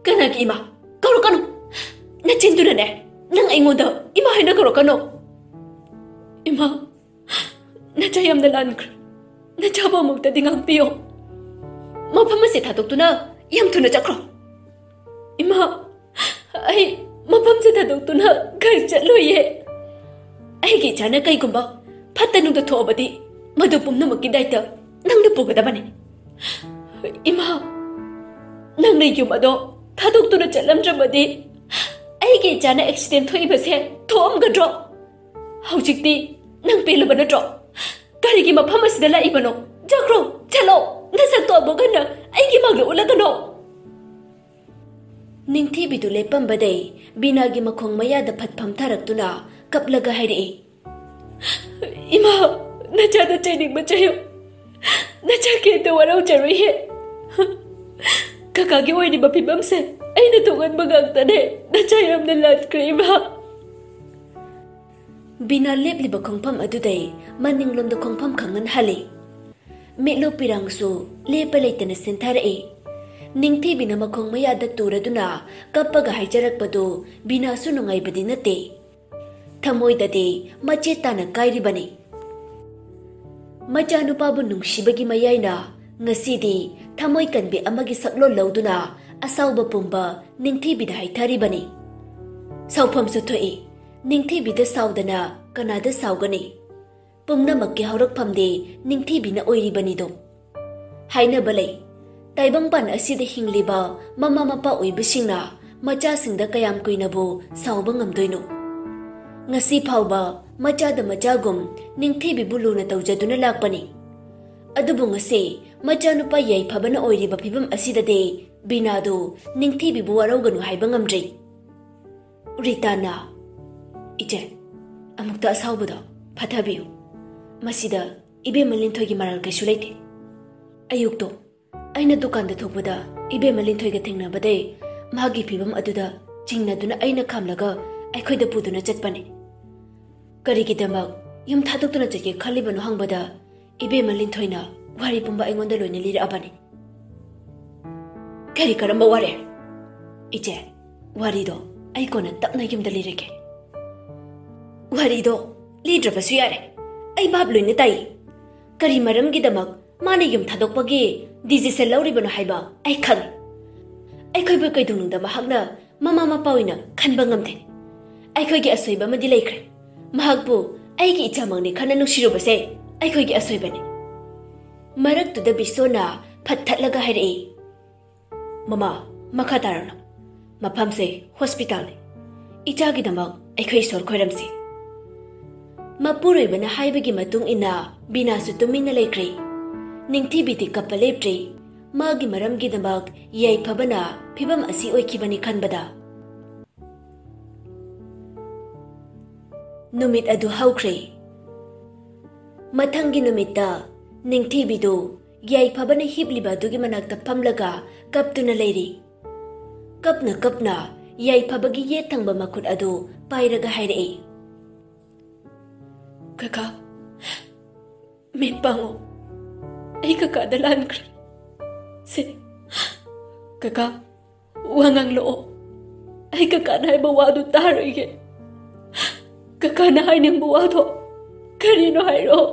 ꯀꯅꯥꯒꯤ ꯏꯃꯥ? ꯀꯧꯔꯛꯀꯅꯨ꯫ ꯅꯆꯤꯟꯗꯨꯅꯅꯦ, ꯅꯪ ꯑꯩꯉꯣꯟꯗ ꯏꯃꯥ ꯍꯥꯏꯅ ꯀꯧꯔꯛꯀꯅꯨ꯫ ꯏꯃꯥ, ꯅꯆꯥ ꯌꯥꯝꯅ ꯂꯥꯟꯈ꯭ꯔꯦ꯫ ꯅꯆꯥꯕꯨ ꯑꯃꯨꯛꯇꯗꯤ ꯉꯥꯛꯄꯤꯌꯣ꯫ ꯃꯐꯝ ꯑꯁꯤ ꯊꯥꯗꯣꯛꯇꯨꯅ ꯌꯥꯝ ꯊꯨꯅ ꯆꯠꯈ꯭ꯔꯣ꯫" "ꯏꯃꯥ, ꯑꯩ ꯃꯐꯝꯁꯦ ꯊꯥꯗꯣꯛꯇꯨꯅ ꯀꯔꯤ ꯆꯠꯂꯣꯏꯌꯦ꯫ ꯑꯩꯒꯤ ꯏꯆꯥꯅ ꯀꯩꯒꯨꯝꯕ ꯐꯠꯇ ꯅꯨꯡꯗ ꯊꯣꯛꯑꯕꯗꯤ ꯃꯗꯨ ꯄꯨꯝꯅꯃꯛꯀꯤ ꯗꯥꯏꯇ ꯅꯪꯅ ꯄꯨꯒꯗꯕꯅꯤ꯫ ꯏꯃꯥ, ꯅꯪꯅ ꯌꯨꯝ ꯑꯗꯣ ꯊꯥꯗꯣꯛꯇꯨꯅ ꯆꯠꯂꯝꯗ꯭ꯔꯕꯗꯤ ꯑꯩꯒꯤ ꯏꯆꯥꯅ ꯑꯦꯛꯁꯤꯗꯦꯟ ꯊꯣꯛꯏꯕꯁꯦ ꯊꯣꯛꯑꯝꯒꯗ꯭ꯔꯣ? ꯍꯧꯖꯤꯛꯇꯤ ꯅꯪ ꯄꯦꯜꯂꯕ ꯅꯠꯇ꯭ꯔꯣ? ꯀꯔꯤꯒꯤ ꯃꯐꯝ ꯑꯁꯤꯗ ꯂꯥꯛꯏꯕꯅꯣ? ꯆꯠꯈ꯭ꯔꯣ, ꯆꯠꯂꯣ꯫ ꯅꯁꯛꯇꯣ ꯑꯃꯨꯛ ꯍꯟꯅ ꯑꯩꯒꯤ ꯃꯥꯡꯗ ꯎꯠꯂꯛꯀꯅꯣ꯫ ꯅꯤꯡꯊꯤꯕꯤꯗꯨ ꯂꯦꯞꯄꯝꯕꯗꯩ ꯕꯤꯅꯥꯒꯤ ꯃꯈꯣꯡ ꯃꯌꯥꯗ ꯐꯠ ꯐꯝꯊꯔꯛꯇꯨꯅ ꯀꯞꯂꯒ ꯍꯥꯏꯔꯛꯏ, "ꯏꯃꯥ, ꯅꯆꯥꯗ ꯆꯩꯅꯤꯡꯕ ꯆꯩꯌꯨ꯫ ꯅꯆꯥ ꯀꯩꯝꯇ ꯋꯥꯔꯧꯖꯔꯣꯏꯍꯦ꯫ ꯀꯀꯥꯒꯤ ꯑꯣꯏꯔꯤꯕ ꯐꯤꯕꯝꯁꯦ ꯑꯩꯅ ꯊꯣꯛꯍꯟꯕ ꯉꯥꯛꯇꯅꯦ꯫ ꯅꯆꯥ ꯌꯥꯝꯅ ꯂꯥꯠꯈ꯭ꯔꯦ, ꯏꯃꯥ꯫" ꯕꯤꯅꯥ ꯂꯦꯞꯂꯤꯕ ꯈꯣꯡꯐꯝ ꯑꯗꯨꯗꯩ ꯃꯅꯤꯡꯂꯣꯝꯗ ꯈꯣꯡꯐꯝ ꯈꯪꯍꯟ ꯍꯜꯂꯤ꯫ ꯃꯤꯠꯂꯨ ꯄꯤꯔꯥꯡꯁꯨ ꯂꯦꯞꯄ ꯂꯩꯇꯅ ꯁꯤꯟꯊꯔꯛꯏ꯫ ꯅꯤꯡꯊꯤꯕꯤꯅ ꯃꯈꯣꯡ ꯃꯌꯥꯗ ꯇꯨꯔꯗꯨꯅ ꯀꯞꯄꯒ ꯍꯥꯏꯖꯔꯛꯄꯗꯨ ꯕꯤꯅꯥꯁꯨ ꯅꯨꯡꯉꯥꯏꯕꯗꯤ ꯅꯠꯇꯦ꯫ ꯊꯃꯣꯏꯗꯗꯤ ꯃꯆꯦꯠ ꯇꯥꯅ ꯀꯥꯏꯔꯤꯕꯅꯤ꯫ ꯃꯆꯥꯅꯨꯄꯥꯕꯨ ꯅꯨꯡꯁꯤꯕꯒꯤ ꯃꯌꯥꯏꯅ ꯉꯁꯤꯗꯤ ꯊꯃꯣꯏ ꯀꯟꯕꯤ ꯑꯃꯒꯤ ꯁꯛꯂꯣꯟ ꯂꯧꯗꯨꯅ ꯑꯁꯥꯎꯕ ꯄꯨꯝꯕ ꯅꯤꯡꯊꯤꯕꯤꯗ ꯍꯥꯏꯊꯔꯤꯕꯅꯤ꯫ ꯁꯥꯎꯐꯝꯁꯨ ꯊꯣꯛꯏ꯫ ꯅꯤꯡꯊꯤꯕꯤꯗ ꯁꯥꯎꯗꯅ ꯀꯅꯥꯗ ꯁꯥꯎꯒꯅꯤ? ꯄꯨꯝꯅꯃꯛꯀꯤ ꯍꯧꯔꯛꯐꯝꯗꯤ ꯅꯤꯡꯊꯤꯕꯤꯅ ꯑꯣꯏꯔꯤꯕꯅꯤꯗꯣ꯫ ꯍꯥꯏꯅꯕ ꯂꯩ, ꯇꯥꯏꯕꯪꯄꯥꯟ ꯑꯁꯤꯗ ꯍꯤꯡꯂꯤꯕ ꯃꯃꯥ ꯃꯄꯥ ꯑꯣꯏꯕꯁꯤꯡꯅ ꯃꯆꯥꯁꯤꯡꯗ ꯀꯌꯥꯝ ꯀꯨꯏꯅꯕꯨ ꯁꯥꯎꯕ ꯉꯝꯗꯣꯏꯅꯣ? ꯉꯁꯤ ꯐꯥꯎꯕ ꯃꯆꯥꯗ ꯃꯆꯥꯒꯨꯝ ꯅꯤꯡꯊꯤꯕꯤꯕꯨ ꯂꯨꯅ ꯇꯧꯖꯗꯨꯅ ꯂꯥꯛꯄꯅꯤ꯫ ꯑꯗꯨꯕꯨ ꯉꯁꯤ ꯃꯆꯥꯅꯨꯄꯥ ꯌꯥꯏꯐꯕꯅ ꯑꯣꯏꯔꯤꯕ ꯐꯤꯕꯝ ꯑꯁꯤꯗꯗꯤ ꯕꯤꯅꯥꯗꯨ ꯅꯤꯡꯊꯤꯕꯤꯕꯨ ꯋꯥꯔꯧꯒꯅꯨ ꯍꯥꯏꯕ ꯉꯝꯗ꯭ꯔꯤ꯫ ꯔꯤꯇꯥꯅ, "ꯏꯆꯦ, ꯑꯃꯨꯛꯇ ꯑꯁꯥꯎꯕꯗꯣ ꯐꯊꯕꯤꯌꯨ꯫ ꯃꯁꯤꯗ ꯏꯕꯦꯝꯃ ꯂꯤꯟꯊꯣꯏꯒꯤ ꯃꯔꯜ ꯀꯩꯁꯨ ꯂꯩꯇꯦ꯫ ꯑꯌꯨꯛꯇꯣ ꯑꯩꯅ ꯗꯨꯀꯥꯟꯗ ꯊꯣꯛꯄꯗ ꯏꯕꯦꯝꯃ ꯂꯤꯟꯊꯣꯏꯒ ꯊꯦꯡꯅꯕꯗꯩ ꯃꯍꯥꯛꯀꯤ ꯐꯤꯕꯝ ꯑꯗꯨꯗ ꯆꯤꯡꯅꯗꯨꯅ ꯑꯩꯅ ꯈꯥꯝꯂꯒ ꯑꯩꯈꯣꯏꯗ ꯄꯨꯗꯨꯅ ꯆꯠꯄꯅꯤ꯫ ꯀꯔꯤꯒꯤꯗꯃꯛ ꯌꯨꯝ ꯊꯥꯗꯣꯛꯇꯨꯅ ꯆꯠꯀꯦ ꯈꯜꯂꯤꯕꯅꯣ ꯍꯪꯕꯗ ꯏꯕꯦꯝꯃ ꯂꯤꯟꯊꯣꯏꯅ ꯋꯥꯔꯤ ꯄꯨꯝꯕ ꯑꯩꯉꯣꯟꯗ ꯂꯣꯏꯅ ꯂꯤꯔꯛꯑꯕꯅꯤ꯫" "ꯀꯔꯤ, ꯀꯔꯝꯕ ꯋꯥꯔꯤ?" "ꯏꯆꯦ, ꯋꯥꯔꯤꯗꯣ ꯑꯩ ꯀꯣꯟꯅ ꯇꯞꯅ ꯌꯨꯝꯗ ꯂꯤꯔꯒꯦ꯫" "ꯋꯥꯔꯤꯗꯣ ꯂꯤꯗ꯭ꯔꯕꯁꯨ ꯌꯥꯔꯦ, ꯑꯩ ꯚꯥꯞ ꯂꯣꯏꯅ ꯇꯥꯏ꯫ ꯀꯔꯤ ꯃꯔꯝꯒꯤꯗꯃꯛ ꯃꯥꯅ ꯌꯨꯝ ꯊꯥꯗꯣꯛꯄꯒꯤ ꯗꯤꯁꯤꯖꯟ ꯂꯧꯔꯤꯕꯅꯣ ꯍꯥꯏꯕ ꯑꯩ ꯈꯪꯉꯤ꯫ ꯑꯩꯈꯣꯏꯕꯨ ꯀꯩꯗꯧꯅꯨꯡꯗ ꯃꯍꯥꯛꯅ ꯃꯃꯥ ꯃꯄꯥ ꯑꯣꯏꯅ ꯈꯟꯕ ꯉꯝꯗꯦ꯫ ꯑꯩꯈꯣꯏꯒꯤ ꯑꯁꯣꯏꯕ ꯑꯃꯗꯤ ꯂꯩꯈ꯭ꯔꯦ꯫ ꯃꯍꯥꯛꯄꯨ ꯑꯩꯒꯤ ꯏꯆꯥꯃꯛꯅꯤ ꯈꯟꯅ ꯅꯨꯡꯁꯤꯔꯨꯕꯁꯦ ꯑꯩꯈꯣꯏꯒꯤ ꯑꯁꯣꯏꯕꯅꯤ꯫" ꯃꯔꯛꯇꯨꯗ ꯕꯤꯁꯣꯅ ꯐꯠ ꯊꯠꯂꯒ ꯍꯥꯏꯔꯛꯏ, "ꯃꯃꯥ, ꯃꯈꯥ ꯇꯥꯔꯛꯂꯣ꯫ ꯃꯐꯝꯁꯦ ꯍꯣꯁꯄꯤꯇꯥꯜꯅꯤ꯫ ꯏꯆꯥꯒꯤꯗꯃꯛ ꯑꯩꯈꯣꯏ ꯏꯁꯣꯔ ꯈꯣꯏꯔꯝꯁꯤ꯫ ꯃꯄꯨꯔꯣꯏꯕꯅ ꯍꯥꯏꯕꯒꯤ ꯃꯇꯨꯡ ꯏꯟꯅ ꯕꯤꯅꯥꯁꯨ ꯇꯨꯃꯤꯟꯅ ꯂꯩꯈ꯭ꯔꯦ꯫ ꯅꯤꯡꯊꯤꯕꯤꯗꯤ ꯀꯞꯄ ꯂꯦꯞꯇ꯭ꯔꯤ꯫ ꯃꯥꯒꯤ ꯃꯔꯝꯒꯤꯗꯃꯛ ꯌꯥꯏꯐꯕꯅ ꯐꯤꯕꯝ ꯑꯁꯤ ꯑꯣꯏꯈꯤꯕꯅꯤ ꯈꯟꯕꯗ꯫ ꯅꯨꯃꯤꯠ ꯑꯗꯨ ꯍꯧꯈ꯭ꯔꯦ꯫ ꯃꯊꯪꯒꯤ ꯅꯨꯃꯤꯠꯇ ꯅꯤꯡꯊꯤꯕꯤꯗꯨ ꯌꯥꯏꯐꯕꯅ ꯍꯤꯞꯂꯤꯕ ꯑꯗꯨꯒꯤ ꯃꯅꯥꯛꯇ ꯐꯝꯂꯒ ꯀꯞꯇꯨꯅ ꯂꯩꯔꯤ꯫ ꯀꯞꯅ ꯀꯞꯅ ꯌꯥꯏꯐꯕꯒꯤ ꯌꯦꯠ ꯊꯪꯕ ꯃꯈꯨꯠ ꯑꯗꯨ ꯄꯥꯏꯔꯒ ꯍꯥꯏꯔꯛꯏ, "ꯀꯀꯥ, ꯃꯤꯠ ꯄꯥꯡꯉꯣ꯫ ꯑꯩ ꯀꯀꯥꯗ ꯂꯥꯟꯈ꯭ꯔꯦ꯫ ꯁꯦ, ꯀꯀꯥ, ꯋꯥ ꯉꯥꯡꯂꯛꯑꯣ꯫ ꯑꯩ ꯀꯀꯥꯅ ꯍꯥꯏꯕ ꯋꯥꯗꯨ ꯇꯥꯔꯣꯏꯒꯦ꯫ ꯀꯀꯥꯅ ꯍꯥꯏꯅꯤꯡꯕ ꯋꯥꯗꯣ ꯀꯔꯤꯅꯣ ꯍꯥꯏꯔꯛꯑꯣ꯫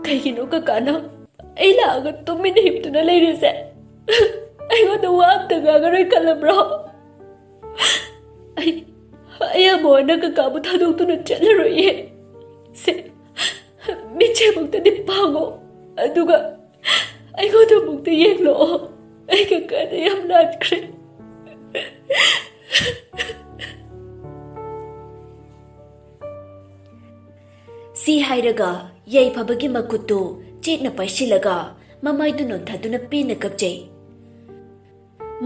ꯀꯩꯒꯤꯅꯣ ꯀꯀꯥꯅ ꯑꯩ ꯂꯥꯛꯑꯒ ꯇꯨꯃꯤꯟꯅ ꯍꯤꯞꯇꯨꯅ ꯂꯩꯔꯤꯁꯦ? ꯑꯩꯉꯣꯟꯗ ꯋꯥ ꯑꯝꯇ ꯉꯥꯡꯉꯔꯣꯏ ꯈꯜꯂꯕ꯭ꯔꯣ? ꯑꯩ, ꯑꯩ ꯑꯃꯨꯛ ꯍꯟꯅ ꯀꯀꯥꯕꯨ ꯊꯥꯗꯣꯛꯇꯨꯅ ꯆꯠꯂꯔꯣꯏꯌꯦ꯫ ꯁꯦ, ꯃꯤꯠꯁꯦꯃꯨꯛꯇꯗꯤ ꯄꯥꯡꯉꯣ, ꯑꯗꯨꯒ ꯑꯩꯉꯣꯟꯗ ꯑꯃꯨꯛꯇ ꯌꯦꯡꯂꯛꯑꯣ꯫ ꯑꯩ ꯀꯀꯥꯗ ꯌꯥꯝ ꯂꯥꯟꯈ꯭ꯔꯦ꯫" ꯁꯤ ꯍꯥꯏꯔꯒ ꯌꯥꯏꯐꯕꯒꯤ ꯃꯈꯨꯠꯇꯨ ꯆꯦꯠꯅ ꯄꯥꯏꯁꯤꯜꯂꯒ ꯃꯃꯥꯏꯗꯨ ꯅꯣꯟꯊꯗꯨꯅ ꯄꯦꯟꯅ ꯀꯞꯆꯩ꯫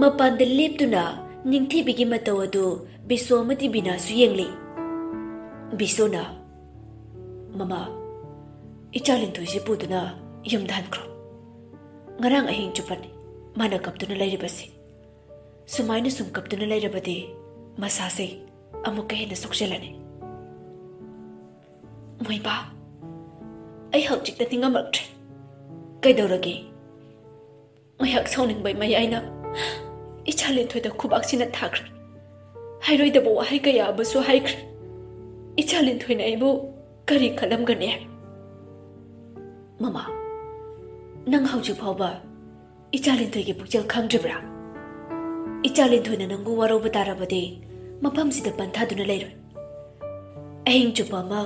ꯃꯄꯥꯟꯗ ꯂꯦꯞꯇꯨꯅ ꯅꯤꯡꯊꯤꯕꯤꯒꯤ ꯃꯇꯧ ꯑꯗꯨ ꯕꯤꯁꯣ ꯑꯃꯗꯤ ꯕꯤꯅꯥꯁꯨ ꯌꯦꯡꯂꯤ꯫ ꯕꯤꯁꯣꯅ, "ꯃꯃꯥ, ꯏꯆꯥ ꯂꯤꯟꯊꯣꯏꯁꯤ ꯄꯨꯗꯨꯅ ꯌꯨꯝꯗ ꯍꯟꯈ꯭ꯔꯣ꯫ ꯉꯔꯥꯡ ꯑꯍꯤꯡ ꯆꯨꯞꯄꯅꯤ ꯃꯥꯅ ꯀꯞꯇꯨꯅ ꯂꯩꯔꯤꯕꯁꯤ꯫ ꯁꯨꯃꯥꯏꯅ ꯁꯨꯝ ꯀꯞꯇꯨꯅ ꯂꯩꯔꯕꯗꯤ ꯃꯁꯥꯁꯦ ꯑꯃꯨꯛꯀ ꯍꯦꯟꯅ ꯁꯣꯛꯆꯤꯜꯂꯅꯤ꯫" "ꯃꯣꯏꯕꯥ, ꯑꯩ ꯍꯧꯖꯤꯛꯇꯗꯤ ꯉꯝꯂꯛꯇ꯭ꯔꯦ꯫ ꯀꯩꯗꯧꯔꯒꯦ?" ꯉꯥꯏꯍꯥꯛ ꯁꯥꯎꯅꯤꯡꯕꯩ ꯃꯌꯥꯏꯅ ꯏꯆꯥ ꯂꯤꯟꯊꯣꯏꯗ ꯈꯨꯕꯥꯛꯁꯤꯅ ꯊꯥꯈ꯭ꯔꯦ꯫ ꯍꯥꯏꯔꯣꯏꯗꯕ ꯋꯥꯍꯩ ꯀꯌꯥ ꯑꯃꯁꯨ ꯍꯥꯏꯈ꯭ꯔꯦ꯫ ꯏꯆꯥ ꯂꯤꯟꯊꯣꯏꯅ ꯑꯩꯕꯨ ꯀꯔꯤ ꯈꯜꯂꯝꯒꯅꯤ? ꯃꯃꯥ, ꯅꯪ ꯍꯧꯖꯤꯛ ꯐꯥꯎꯕ ꯏꯆꯥ ꯂꯤꯟꯊꯣꯏꯒꯤ ꯄꯨꯛꯆꯦꯜ ꯈꯪꯗ꯭ꯔꯤꯕ꯭ꯔꯥ? ꯏꯆꯥ ꯂꯤꯟꯊꯣꯏꯅ ꯅꯪꯕꯨ ꯋꯥꯔꯧꯕ ꯇꯥꯔꯕꯗꯤ ꯃꯐꯝꯁꯤꯗ ꯄꯟꯊꯥꯗꯨꯅ ꯂꯩꯔꯣꯏ꯫ ꯑꯍꯤꯡ ꯆꯨꯞꯄ ꯑꯃ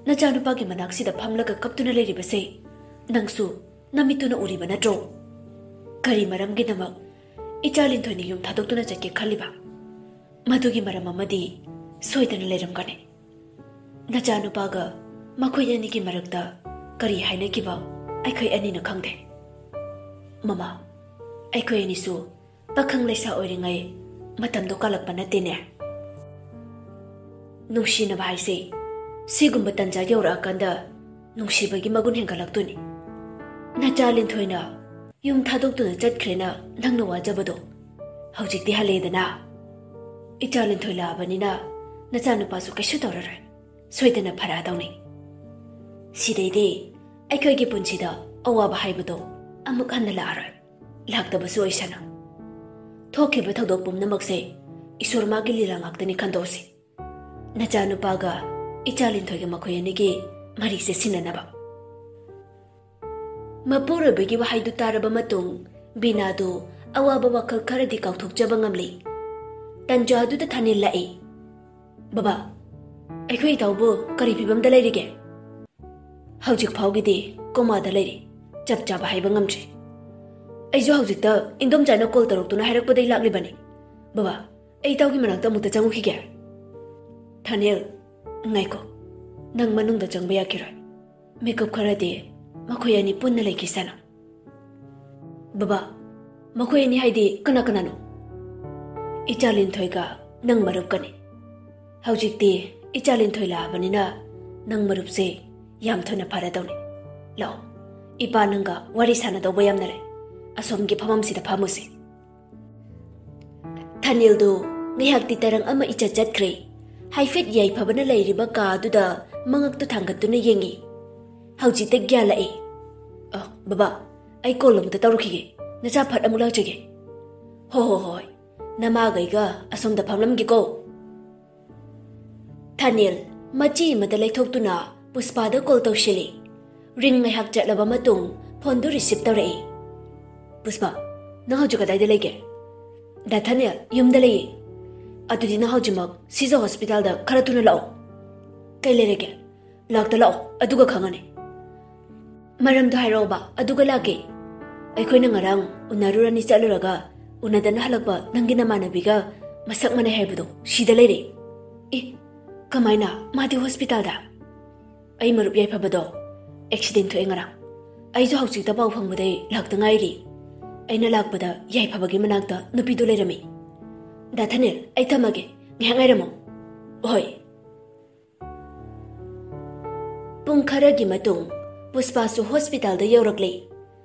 ꯅꯆꯥꯅꯨꯄꯥꯒꯤ ꯃꯅꯥꯛꯁꯤꯗ ꯐꯝꯂꯒ ꯀꯞꯇꯨꯅ ꯂꯩꯔꯤꯕꯁꯦ ꯅꯪꯁꯨ ꯅꯃꯤꯠꯇꯨꯅ ꯎꯔꯤꯕ ꯅꯠꯇ꯭ꯔꯣ? ꯀꯔꯤ ꯃꯔꯝꯒꯤꯗꯃꯛ ꯏꯆꯥ ꯂꯤꯟꯊꯣꯏꯅ ꯌꯨꯝ ꯊꯥꯗꯣꯛꯇꯨꯅ ꯆꯠꯀꯦ ꯈꯜꯂꯤꯕ? ꯃꯗꯨꯒꯤ ꯃꯔꯝ ꯑꯃꯗꯤ ꯁꯣꯏꯗꯅ ꯂꯩꯔꯝꯒꯅꯤ꯫ ꯅꯆꯥꯅꯨꯄꯥꯒ ꯃꯈꯣꯏ ꯑꯅꯤꯒꯤ ꯃꯔꯛꯇ ꯀꯔꯤ ꯍꯥꯏꯅꯈꯤꯕ ꯑꯩꯈꯣꯏ ꯑꯅꯤꯅ ꯈꯪꯗꯦ꯫ ꯃꯃꯥ, ꯑꯩꯈꯣꯏ ꯑꯅꯤꯁꯨ ꯄꯥꯈꯪ ꯂꯩꯁꯥ ꯑꯣꯏꯔꯤꯉꯩ ꯃꯇꯝꯗꯣ ꯀꯥꯜꯂꯛꯄ ꯅꯠꯇꯦꯅꯦ꯫ ꯅꯨꯡꯁꯤꯅꯕ ꯍꯥꯏꯁꯦ ꯁꯤꯒꯨꯝꯕ ꯇꯟꯖꯥ ꯌꯧꯔꯛꯑꯀꯥꯟꯗ ꯅꯨꯡꯁꯤꯕꯒꯤ ꯃꯒꯨꯟ ꯍꯦꯟꯒꯠꯂꯛꯇꯣꯏꯅꯤ꯫ ꯅꯆꯥ ꯂꯤꯟꯊꯣꯏꯅ ꯌꯨꯝ ꯊꯥꯗꯣꯛꯇꯨꯅ ꯆꯠꯈ꯭ꯔꯦꯅ ꯅꯪꯅ ꯋꯥꯖꯕꯗꯣ ꯍꯧꯖꯤꯛꯇꯤ ꯍꯜꯂꯦꯗꯅ꯫ ꯏꯆꯥ ꯂꯤꯟꯊꯣꯏ ꯂꯥꯛꯑꯕꯅꯤꯅ ꯅꯆꯥꯅꯨꯄꯥꯁꯨ ꯀꯩꯁꯨ ꯇꯧꯔꯔꯣꯏ, ꯁꯣꯏꯗꯅ ꯐꯔꯛꯑꯗꯧꯅꯤ꯫ ꯁꯤꯗꯩꯗꯤ ꯑꯩꯈꯣꯏꯒꯤ ꯄꯨꯟꯁꯤꯗ ꯑꯋꯥꯕ ꯍꯥꯏꯕꯗꯣ ꯑꯃꯨꯛ ꯍꯟꯅ ꯂꯥꯛꯑꯔꯣꯏ, ꯂꯥꯛꯇꯕꯁꯨ ꯑꯣꯏꯁꯅꯨ꯫ ꯊꯣꯛꯈꯤꯕ ꯊꯧꯗꯣꯛ ꯄꯨꯝꯅꯃꯛꯁꯦ ꯏꯁꯣꯔ ꯃꯥꯒꯤ ꯂꯤꯂꯥ ꯉꯥꯛꯇꯅꯤ ꯈꯟꯗꯣꯛꯁꯤ꯫ ꯅꯆꯥꯅꯨꯄꯥꯒ ꯏꯆꯥ ꯂꯤꯟꯊꯣꯏꯒ ꯃꯈꯣꯏ ꯑꯅꯤꯒꯤ ꯃꯔꯤꯁꯦ ꯁꯤꯟꯅꯅꯕ꯫ ꯃꯄꯨꯔꯣꯏꯕꯒꯤ ꯋꯥꯍꯩꯗꯨ ꯇꯥꯔꯕ ꯃꯇꯨꯡ ꯕꯤꯅꯥꯗꯨ ꯑꯋꯥꯕ ꯋꯥꯈꯜ ꯈꯔꯗꯤ ꯀꯥꯎꯊꯣꯛꯆꯕ ꯉꯝꯂꯤ꯫ ꯇꯟꯖꯥꯗꯨꯗ ꯊꯥꯅꯤꯜ ꯂꯥꯛꯏ꯫ "ꯕꯕꯥ, ꯑꯩꯈꯣꯏ ꯏꯇꯥꯎꯕꯨ ꯀꯔꯤ ꯐꯤꯕꯝꯗ ꯂꯩꯔꯤꯒꯦ?" "ꯍꯧꯖꯤꯛ ꯐꯥꯎꯒꯤꯗꯤ ꯀꯣꯃꯥꯗ ꯂꯩꯔꯤ, ꯆꯞ ꯆꯥꯕ ꯍꯥꯏꯕ ꯉꯝꯗ꯭ꯔꯤ꯫ ꯑꯩꯁꯨ ꯍꯧꯖꯤꯛꯇ ꯏꯟꯗꯣꯝꯆꯥꯅ ꯀꯣꯜ ꯇꯧꯔꯛꯇꯨꯅ ꯍꯥꯏꯔꯛꯄꯗꯒꯤ ꯂꯥꯛꯂꯤꯕꯅꯤ꯫ ꯕꯕꯥ, ꯑꯩ ꯏꯇꯥꯎꯒꯤ ꯃꯅꯥꯛꯇ ꯑꯃꯨꯛꯇ ꯆꯪꯉꯨꯈꯤꯒꯦ꯫" "ꯊꯥꯅꯤꯜ, ꯉꯥꯏꯈꯣ, ꯅꯪ ꯃꯅꯨꯡꯗ ꯆꯪꯕ ꯌꯥꯈꯤꯔꯣꯏ꯫ ꯃꯤꯀꯨꯞ ꯈꯔꯗꯤ ꯃꯈꯣꯏ ꯑꯅꯤ ꯄꯨꯟꯅ ꯂꯩꯈꯤꯁꯅꯨ꯫" "ꯕꯕꯥ, ꯃꯈꯣꯏ ꯑꯅꯤ ꯍꯥꯏꯗꯤ ꯀꯅꯥ ꯀꯅꯥꯅꯣ?" "ꯏꯆꯥ ꯂꯤꯟꯊꯣꯏꯒ ꯅꯪ ꯃꯔꯨꯞꯀꯅꯤ꯫ ꯍꯧꯖꯤꯛꯇꯤ ꯏꯆꯥ ꯂꯤꯟꯊꯣꯏ ꯂꯥꯛꯑꯕꯅꯤꯅ ꯅꯪ ꯃꯔꯨꯞꯁꯦ ꯌꯥꯝ ꯊꯨꯅ ꯐꯔꯗꯧꯅꯤ꯫ ꯂꯥꯛꯑꯣ, ꯏꯄꯥ ꯅꯪꯒ ꯋꯥꯔꯤ ꯁꯥꯟꯅꯗꯧꯕ ꯌꯥꯝꯅ ꯂꯩ꯫ ꯑꯁꯣꯝꯒꯤ ꯐꯝꯐꯝꯁꯤꯗ ꯐꯝꯃꯨꯁꯤ꯫" ꯊꯥꯅꯤꯜꯗꯨ ꯉꯥꯏꯍꯥꯛꯇꯤ ꯇꯔꯪ ꯑꯃ ꯏꯆꯠ ꯆꯠꯈ꯭ꯔꯦ꯫ ꯍꯥꯏꯐꯦꯠ ꯌꯥꯏꯐꯕꯅ ꯂꯩꯔꯤꯕ ꯀꯥ ꯑꯗꯨꯗ ꯃꯉꯛꯇꯨ ꯊꯥꯡꯒꯠꯇꯨꯅ ꯌꯦꯡꯉꯤ꯫ ꯍꯧꯖꯤꯛꯇ ꯒ꯭ꯌꯥꯟ ꯂꯥꯛꯏ꯫ "ꯑ, ꯕꯕꯥ, ꯑꯩ ꯀꯣꯜ ꯑꯃꯨꯛꯇ ꯇꯧꯔꯛꯈꯤꯒꯦ꯫ ꯅꯆꯥ ꯐꯠ ꯑꯃꯨꯛ ꯂꯥꯛꯆꯒꯦ꯫" "ꯍꯣ ꯍꯣ ꯍꯣꯏ, ꯅꯃꯥꯒꯩꯒ ꯑꯁꯣꯝꯗ ꯐꯝꯂꯝꯒꯦꯀꯣ꯫" ꯊꯥꯅꯤꯜ ꯃꯆꯤ ꯑꯃꯗ ꯂꯩꯊꯣꯛꯇꯨꯅ ꯄꯨꯁꯄꯥꯗ ꯀꯣꯜ ꯇꯧꯁꯤꯜꯂꯤ꯫ ꯔꯤꯡ ꯉꯥꯏꯍꯥꯛ ꯆꯠꯂꯕ ꯃꯇꯨꯡ ꯐꯣꯟꯗꯨ ꯔꯤꯁꯤꯞ ꯇꯧꯔꯛꯏ꯫ "ꯄꯨꯁꯄꯥ, ꯅꯪ ꯍꯧꯖꯤꯛ ꯀꯗꯥꯏꯗ ꯂꯩꯒꯦ?" "ꯗꯥ ꯊꯥꯅꯤꯜ, ꯌꯨꯝꯗ ꯂꯩꯌꯦ꯫" "ꯑꯗꯨꯗꯤ ꯅꯪ ꯍꯧꯖꯤꯛꯃꯛ ꯁꯤꯖ ꯍꯣꯁꯄꯤꯇꯥꯜꯗ ꯈꯔ ꯊꯨꯅ ꯂꯥꯛꯑꯣ꯫" "ꯀꯩ ꯂꯩꯔꯒꯦ?" "ꯂꯥꯛꯇ ꯂꯥꯛꯑꯣ, ꯑꯗꯨꯒ ꯈꯪꯉꯅꯤ꯫" "ꯃꯔꯝꯗꯣ ꯍꯥꯏꯔꯛꯑꯣꯕ, ꯑꯗꯨꯒ ꯂꯥꯛꯀꯦ꯫" ꯑꯩꯈꯣꯏꯅ ꯉꯔꯥꯡ ꯎꯅꯔꯨꯔꯅꯤ ꯆꯠꯂꯨꯔꯒ ꯎꯅꯗꯅ ꯍꯜꯂꯛꯄ ꯅꯪꯒꯤ ꯅꯃꯥꯟꯅꯕꯤꯒ ꯃꯁꯛ ꯃꯥꯟꯅꯩ ꯍꯥꯏꯕꯗꯣ ꯁꯤꯗ ꯂꯩꯔꯦ꯫ ꯑꯦ, ꯀꯃꯥꯏꯅ? ꯃꯥꯗꯤ ꯍꯣꯁꯄꯤꯇꯥꯜꯗ? ꯑꯩ ꯃꯔꯨꯞ ꯌꯥꯏꯐꯕꯗꯣ ꯑꯦꯛꯁꯤꯗꯦꯟ ꯊꯣꯛꯑꯦ ꯉꯔꯥꯡ꯫ ꯑꯩꯁꯨ ꯍꯧꯖꯤꯛꯇ ꯄꯥꯎ ꯐꯪꯕꯗꯩ ꯂꯥꯛꯇ ꯉꯥꯏꯔꯤ꯫ ꯑꯩꯅ ꯂꯥꯛꯄꯗ ꯌꯥꯏꯐꯕꯒꯤ ꯃꯅꯥꯛꯇ ꯅꯨꯄꯤꯗꯨ ꯂꯩꯔꯝꯃꯤ꯫ ꯗꯥ ꯊꯅꯤꯜ, ꯑꯩ ꯊꯝꯃꯒꯦ, ꯉꯥꯏꯍꯥꯛ ꯉꯥꯏꯔꯝꯃꯣ꯫ ꯍꯣꯏ꯫ ꯄꯨꯡ ꯈꯔꯒꯤ ꯃꯇꯨꯡ ꯄꯨꯁꯄꯥꯁꯨ ꯍꯣꯁꯄꯤꯇꯥꯜꯗ ꯌꯧꯔꯛꯂꯦ꯫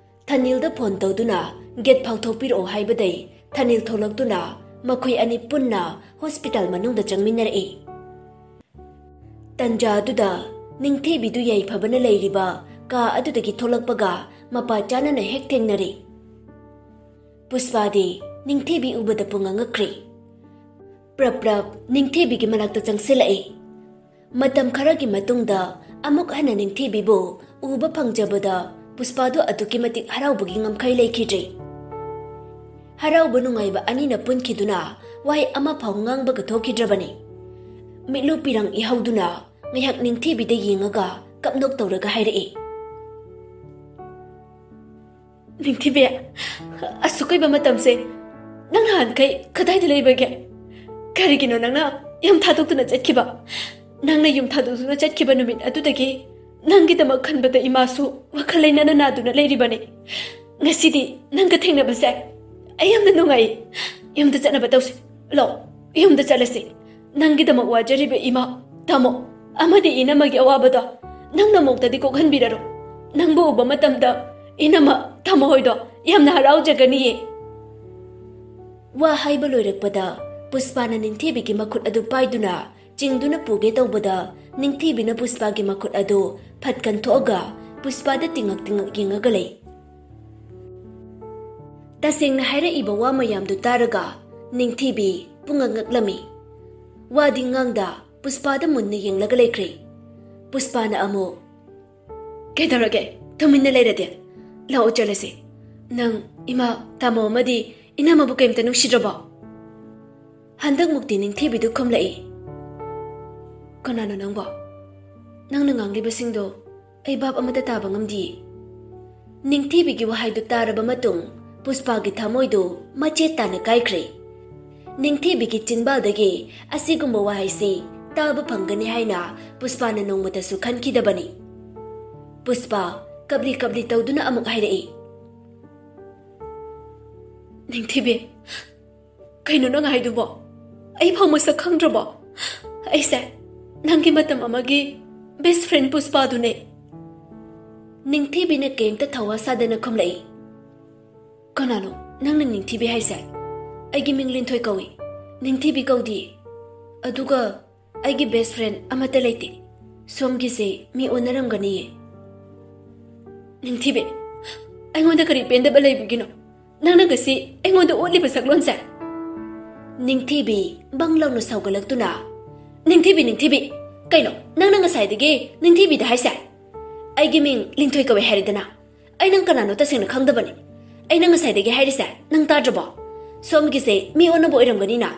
ꯊꯅꯤꯜꯗ ꯐꯣꯟ ꯇꯧꯗꯨꯅ ꯒꯦꯠ ꯐꯥꯎ ꯊꯣꯛꯄꯤꯔꯛꯑꯣ ꯍꯥꯏꯕꯗꯩ ꯊꯅꯤꯜ ꯊꯣꯛꯂꯛꯇꯨꯅ ꯃꯈꯣꯏ ꯑꯅꯤ ꯄꯨꯟꯅ ꯍꯣꯁꯄꯤꯇꯥꯜ ꯃꯅꯨꯡꯗ ꯆꯪꯃꯤꯟꯅꯔꯛꯏ꯫ ꯇꯟꯖꯥ ꯑꯗꯨꯗ ꯅꯤꯡꯊꯤꯕꯤꯗꯨ ꯌꯥꯏꯐꯕꯅ ꯂꯩꯔꯤꯕ ꯀꯥ ꯑꯗꯨꯗꯒꯤ ꯊꯣꯛꯂꯛꯄꯒ ꯃꯄꯥ ꯆꯥꯅꯅ ꯍꯦꯛ ꯊꯦꯡꯅꯔꯦ꯫ ꯄꯨꯁꯄꯥꯗꯤ ꯅꯤꯡꯊꯤꯕꯤ ꯎꯕꯗ ꯄꯨꯡꯉꯛ ꯉꯛꯈ꯭ꯔꯦ꯫ ꯄ꯭ꯔꯞ ꯄ꯭ꯔꯞ ꯅꯤꯡꯊꯤꯕꯤꯒꯤ ꯃꯅꯥꯛꯇ ꯆꯪꯁꯤꯜꯂꯛꯏ꯫ ꯃꯇꯝ ꯈꯔꯒꯤ ꯃꯇꯨꯡꯗ ꯑꯃꯨꯛ ꯍꯟꯅ ꯅꯤꯡꯊꯤꯕꯤꯕꯨ ꯎꯕ ꯐꯪꯖꯕꯗ ꯄꯨꯁꯄꯥꯗꯨ ꯑꯗꯨꯛꯀꯤ ꯃꯇꯤꯛ ꯍꯔꯥꯎꯕꯒꯤ ꯉꯝꯈꯩ ꯂꯩꯈꯤꯗ꯭ꯔꯦ꯫ ꯍꯔꯥꯎꯕ ꯅꯨꯡꯉꯥꯏꯕ ꯑꯅꯤꯅ ꯄꯨꯟꯈꯤꯗꯨꯅ ꯋꯥꯍꯩ ꯑꯃ ꯐꯥꯎ ꯉꯥꯡꯕꯒ ꯊꯣꯛꯈꯤꯗ꯭ꯔꯕꯅꯤ꯫ ꯃꯤꯠꯂꯨ ꯄꯤꯔꯪ ꯏꯍꯧꯗꯨꯅ ꯉꯥꯏꯍꯥꯛ ꯅꯤꯡꯊꯤꯕꯤꯗ ꯌꯦꯡꯉꯒ ꯀꯞꯅꯣꯛ ꯇꯧꯔꯒ ꯍꯥꯏꯔꯛꯏ꯫ ꯅꯤꯡꯊꯤꯕꯤ, ꯑꯁꯨꯛ ꯀꯨꯏꯕ ꯃꯇꯝꯁꯦ ꯅꯪ ꯅꯍꯥꯟꯈꯩ ꯀꯗꯥꯏꯗ ꯂꯩꯕꯒꯦ? ꯀꯔꯤꯒꯤꯅꯣ ꯅꯪꯅ ꯌꯨꯝ ꯊꯥꯗꯣꯛꯇꯨꯅ ꯆꯠꯈꯤꯕ? ꯅꯪꯅ ꯌꯨꯝ ꯊꯥꯗꯣꯛꯇꯨꯅ ꯆꯠꯈꯤꯕ ꯅꯨꯃꯤꯠ ꯑꯗꯨꯗꯒꯤ ꯅꯪꯒꯤꯗꯃꯛ ꯈꯟꯕꯗ ꯏꯃꯥꯁꯨ ꯋꯥꯈꯜ ꯂꯩꯅꯥꯅ ꯅꯥꯗꯨꯅ ꯂꯩꯔꯤꯕꯅꯤ꯫ ꯉꯁꯤꯗꯤ ꯅꯪꯒ ꯊꯦꯡꯅꯕꯁꯦ ꯑꯩ ꯌꯥꯝꯅ ꯅꯨꯡꯉꯥꯏ꯫ ꯌꯨꯝꯗ ꯆꯠꯅꯕ ꯇꯧꯁꯤ꯫ ꯂꯥꯛꯑꯣ, ꯌꯨꯝꯗ ꯆꯠꯂꯁꯤ꯫ ꯅꯪꯒꯤꯗꯃꯛ ꯋꯥꯖꯔꯤꯕ ꯏꯃꯥ, ꯇꯥꯃꯣ ꯑꯃꯗꯤ ꯏꯅꯝꯃꯒꯤ ꯑꯋꯥꯕꯗꯣ ꯅꯪꯅ ꯃꯨꯛꯇꯗꯤ ꯀꯣꯛꯍꯟꯕꯤꯔꯔꯣ꯫ ꯅꯪꯕꯨ ꯎꯕ ꯃꯇꯝꯗ ꯏꯅꯝꯃ, ꯇꯥꯃꯣ ꯍꯣꯏꯗꯣ ꯌꯥꯝꯅ ꯍꯔꯥꯎꯖꯒꯅꯤꯌꯦ꯫ ꯋꯥ ꯍꯥꯏꯕ ꯂꯣꯏꯔꯛꯄꯗ ꯄꯨꯁꯄꯥꯅ ꯅꯤꯡꯊꯤꯕꯤꯒꯤ ꯃꯈꯨꯠ ꯑꯗꯨ ꯄꯥꯏꯗꯨꯅ ꯆꯤꯡꯗꯨꯅ ꯄꯨꯒꯦ ꯇꯧꯕꯗ ꯅꯤꯡꯊꯤꯕꯤꯅ ꯄꯨꯁꯄꯥꯒꯤ ꯃꯈꯨꯠ ꯑꯗꯨ ꯐꯠ ꯀꯟꯊꯣꯛꯑꯒ ꯄꯨꯁꯄꯥꯗ ꯇꯤꯡꯉꯛ ꯇꯤꯡꯉꯛ ꯌꯦꯡꯉꯒ ꯂꯩ꯫ ꯇꯁꯦꯡꯅ ꯍꯥꯏꯔꯛꯏꯕ ꯋꯥ ꯃꯌꯥꯝꯗꯨ ꯇꯥꯔꯒ ꯅꯤꯡꯊꯤꯕꯤ ꯄꯨꯡꯉꯛ ꯉꯛꯂꯝꯃꯤ꯫ ꯋꯥꯗꯤ ꯉꯥꯡꯗ ꯄꯨꯁꯄꯥꯗ ꯃꯨꯟꯅ ꯌꯦꯡꯂꯒ ꯂꯩꯈ꯭ꯔꯦ꯫ ꯄꯨꯁꯄꯥꯅ ꯑꯃꯨꯛ, "ꯀꯩꯗꯧꯔꯒꯦ? ꯇꯨꯃꯤꯟꯅ ꯂꯩꯔꯗꯤ? ꯂꯥꯛꯑꯣ ꯆꯠꯂꯁꯤ꯫ ꯅꯪ ꯏꯃꯥ, ꯇꯥꯃꯣ ꯑꯃꯗꯤ ꯏꯅꯝꯃꯕꯨ ꯀꯩꯝꯇ ꯅꯨꯡꯁꯤꯗ꯭ꯔꯕꯣ?" ꯍꯟꯗꯛꯃꯨꯛꯇꯤ ꯅꯤꯡꯊꯤꯕꯤꯗꯨ ꯈꯨꯝꯂꯛꯏ꯫ "ꯀꯅꯥꯅꯣ ꯅꯪꯕꯣ? ꯅꯪꯅ ꯉꯥꯡꯂꯤꯕꯁꯤꯡꯗꯣ ꯑꯩ ꯚꯥꯞ ꯑꯃꯠꯇ ꯇꯥꯕ ꯉꯝꯗꯤꯌꯦ꯫ ꯅꯤꯡꯊꯤꯕꯤꯒꯤ ꯋꯥꯍꯩꯗꯨ ꯇꯥꯔꯕ ꯃꯇꯨꯡ ꯄꯨꯁꯄꯥꯒꯤ ꯊꯃꯣꯏꯗꯨ ꯃꯆꯦꯠ ꯇꯥꯅ ꯀꯥꯏꯈ꯭ꯔꯦ꯫ ꯅꯤꯡꯊꯤꯕꯤꯒꯤ ꯆꯤꯟꯕꯥꯜꯗꯒꯤ ꯑꯁꯤꯒꯨꯝꯕ ꯋꯥꯍꯩꯁꯤ ꯇꯥꯕ ꯐꯪꯒꯅꯤ ꯍꯥꯏꯅ ꯄꯨꯁꯄꯥꯅ ꯅꯣꯡꯃꯇꯁꯨ ꯈꯟꯈꯤꯗꯕꯅꯤ꯫ ꯄꯨꯁꯄꯥ ꯀꯞꯂꯤ ꯀꯞꯂꯤ ꯇꯧꯗꯨꯅ ꯑꯃꯨꯛ ꯍꯥꯏꯔꯛꯏ, "ꯅꯤꯡꯊꯤꯕꯤ, ꯀꯩꯅꯣ ꯅꯪ ꯍꯥꯏꯗꯨꯕꯣ? ꯑꯩ ꯐꯥꯎ ꯃꯁꯛ ꯈꯪꯗ꯭ꯔꯕꯣ? ꯑꯩꯁꯦ ꯅꯪꯒꯤ ꯃꯇꯝ ꯑꯃꯒꯤ best friend ꯄꯨꯁꯄꯥꯗꯨꯅꯦ꯫" ꯅꯤꯡꯊꯤꯕꯤꯅ ꯀꯩꯝꯇ ꯊꯧꯋꯥ ꯁꯥꯗꯅ ꯈꯨꯝꯂꯛꯏ, "ꯀꯅꯥꯅꯣ ꯅꯪꯅ ꯅꯤꯡꯊꯤꯕꯤ ꯍꯥꯏꯁꯦ? ꯑꯩꯒꯤ ꯃꯤꯡ ꯂꯤꯟꯊꯣꯏ ꯀꯧꯏ, ꯅꯤꯡꯊꯤꯕꯤ ꯀꯧꯗꯤꯌꯦ꯫ ꯑꯗꯨꯒ ꯑꯩꯒꯤ best friend ꯑꯃꯠꯇ ꯂꯩꯇꯦ꯫ ꯁꯣꯝꯒꯤꯁꯦ ꯃꯤ ꯑꯣꯟꯅꯔꯝꯒꯅꯤꯌꯦ꯫" "ꯅꯤꯡꯊꯤꯕꯤ, ꯑꯩꯉꯣꯟꯗ ꯀꯔꯤ ꯄꯦꯟꯗꯕ ꯂꯩꯕꯒꯤꯅꯣ ꯅꯪꯅ ꯉꯁꯤ ꯑꯩꯉꯣꯟꯗ ꯎꯠꯂꯤꯕ ꯁꯛꯂꯣꯟꯁꯦ?" ꯅꯤꯡꯊꯤꯕꯤ ꯕꯪ ꯂꯥꯎꯅ ꯁꯥꯎꯒꯠꯂꯛꯇꯨꯅ, "ꯅꯤꯡꯊꯤꯕꯤ, ꯅꯤꯡꯊꯤꯕꯤ, ꯀꯩꯅꯣ ꯅꯪꯅ ꯉꯁꯥꯏꯗꯒꯤ ꯅꯤꯡꯊꯤꯕꯤꯗ ꯍꯥꯏꯁꯦ? ꯑꯩꯒꯤ ꯃꯤꯡ ꯂꯤꯟꯊꯣꯏ ꯀꯧꯋꯦ ꯍꯥꯏꯔꯦꯗꯅ꯫ ꯑꯩ ꯅꯪ ꯀꯅꯥꯅꯣ ꯇꯁꯦꯡꯅ ꯈꯪꯗꯕꯅꯤ꯫ ꯑꯩꯅ ꯉꯁꯥꯏꯗꯒꯤ ꯍꯥꯏꯔꯤꯁꯦ ꯅꯪ ꯇꯥꯗ꯭ꯔꯕꯣ? ꯁꯣꯝꯒꯤꯁꯦ ꯃꯤ ꯑꯣꯟꯅꯕ ꯑꯣꯏꯔꯝꯒꯅꯤꯅ꯫"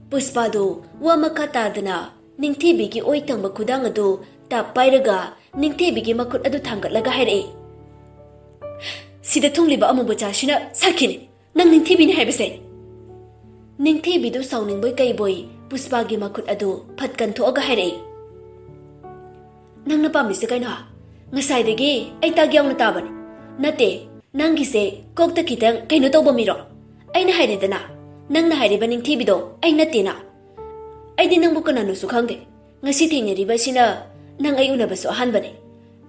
ꯄꯨꯁꯄꯥꯗꯨ ꯋꯥ ꯃꯈꯥ ꯇꯥꯗꯅ ꯅꯤꯡꯊꯤꯕꯤꯒꯤ ꯑꯣꯏ ꯊꯪꯕ ꯈꯨꯗꯥꯡ ꯑꯗꯨ ꯇꯞ ꯄꯥꯏꯔꯒ ꯅꯤꯡꯊꯤꯕꯤꯒꯤ ꯃꯈꯨꯠ ꯑꯗꯨ ꯊꯥꯡꯒꯠꯂꯒ ꯍꯥꯏꯔꯛꯏ, "ꯁꯤꯗ ꯊꯨꯡꯂꯤꯕ ꯑꯃꯨꯕ ꯆꯥꯁꯤꯅ ꯁꯥꯈꯤꯅꯤ ꯅꯪ ꯅꯤꯡꯊꯤꯕꯤꯅꯤ ꯍꯥꯏꯕꯁꯦ꯫" ꯅꯤꯡꯊꯤꯕꯤꯗꯨ ꯁꯥꯎꯅꯤꯡꯕꯣꯏ ꯀꯩꯕꯣꯏ ꯄꯨꯁꯄꯥꯒꯤ ꯃꯈꯨꯠ ꯑꯗꯨ ꯐꯠ ꯀꯟꯊꯣꯛꯑꯒ ꯍꯥꯏꯔꯛꯏ, "ꯅꯪꯅ ꯄꯥꯝꯃꯤꯁꯦ ꯀꯩꯅꯣ? ꯉꯁꯥꯏꯗꯒꯤ ꯑꯩ ꯇꯥꯛ ꯌꯥꯎꯅ ꯇꯥꯕꯅꯤ꯫ ꯅꯠꯇꯦ, ꯅꯪꯒꯤꯁꯦ ꯀꯣꯛꯇ ꯈꯤꯇꯪ ꯀꯩꯅꯣ ꯇꯧꯕ ꯃꯤꯔꯣ? ꯑꯩꯅ ꯍꯥꯏꯔꯦꯗꯅ, ꯅꯪꯅ ꯍꯥꯏꯔꯤꯕ ꯅꯤꯡꯊꯤꯕꯤꯗꯣ ꯑꯩ ꯅꯠꯇꯦꯅ꯫ ꯑꯩꯗꯤ ꯅꯪꯕꯨ ꯀꯅꯥꯅꯣꯁꯨ ꯈꯪꯗꯦ꯫ ꯉꯁꯤ ꯊꯦꯡꯅꯔꯤꯕ ꯑꯁꯤꯅ ꯅꯪ ꯑꯩ ꯎꯅꯕꯁꯨ ꯑꯍꯥꯟꯕꯅꯤ꯫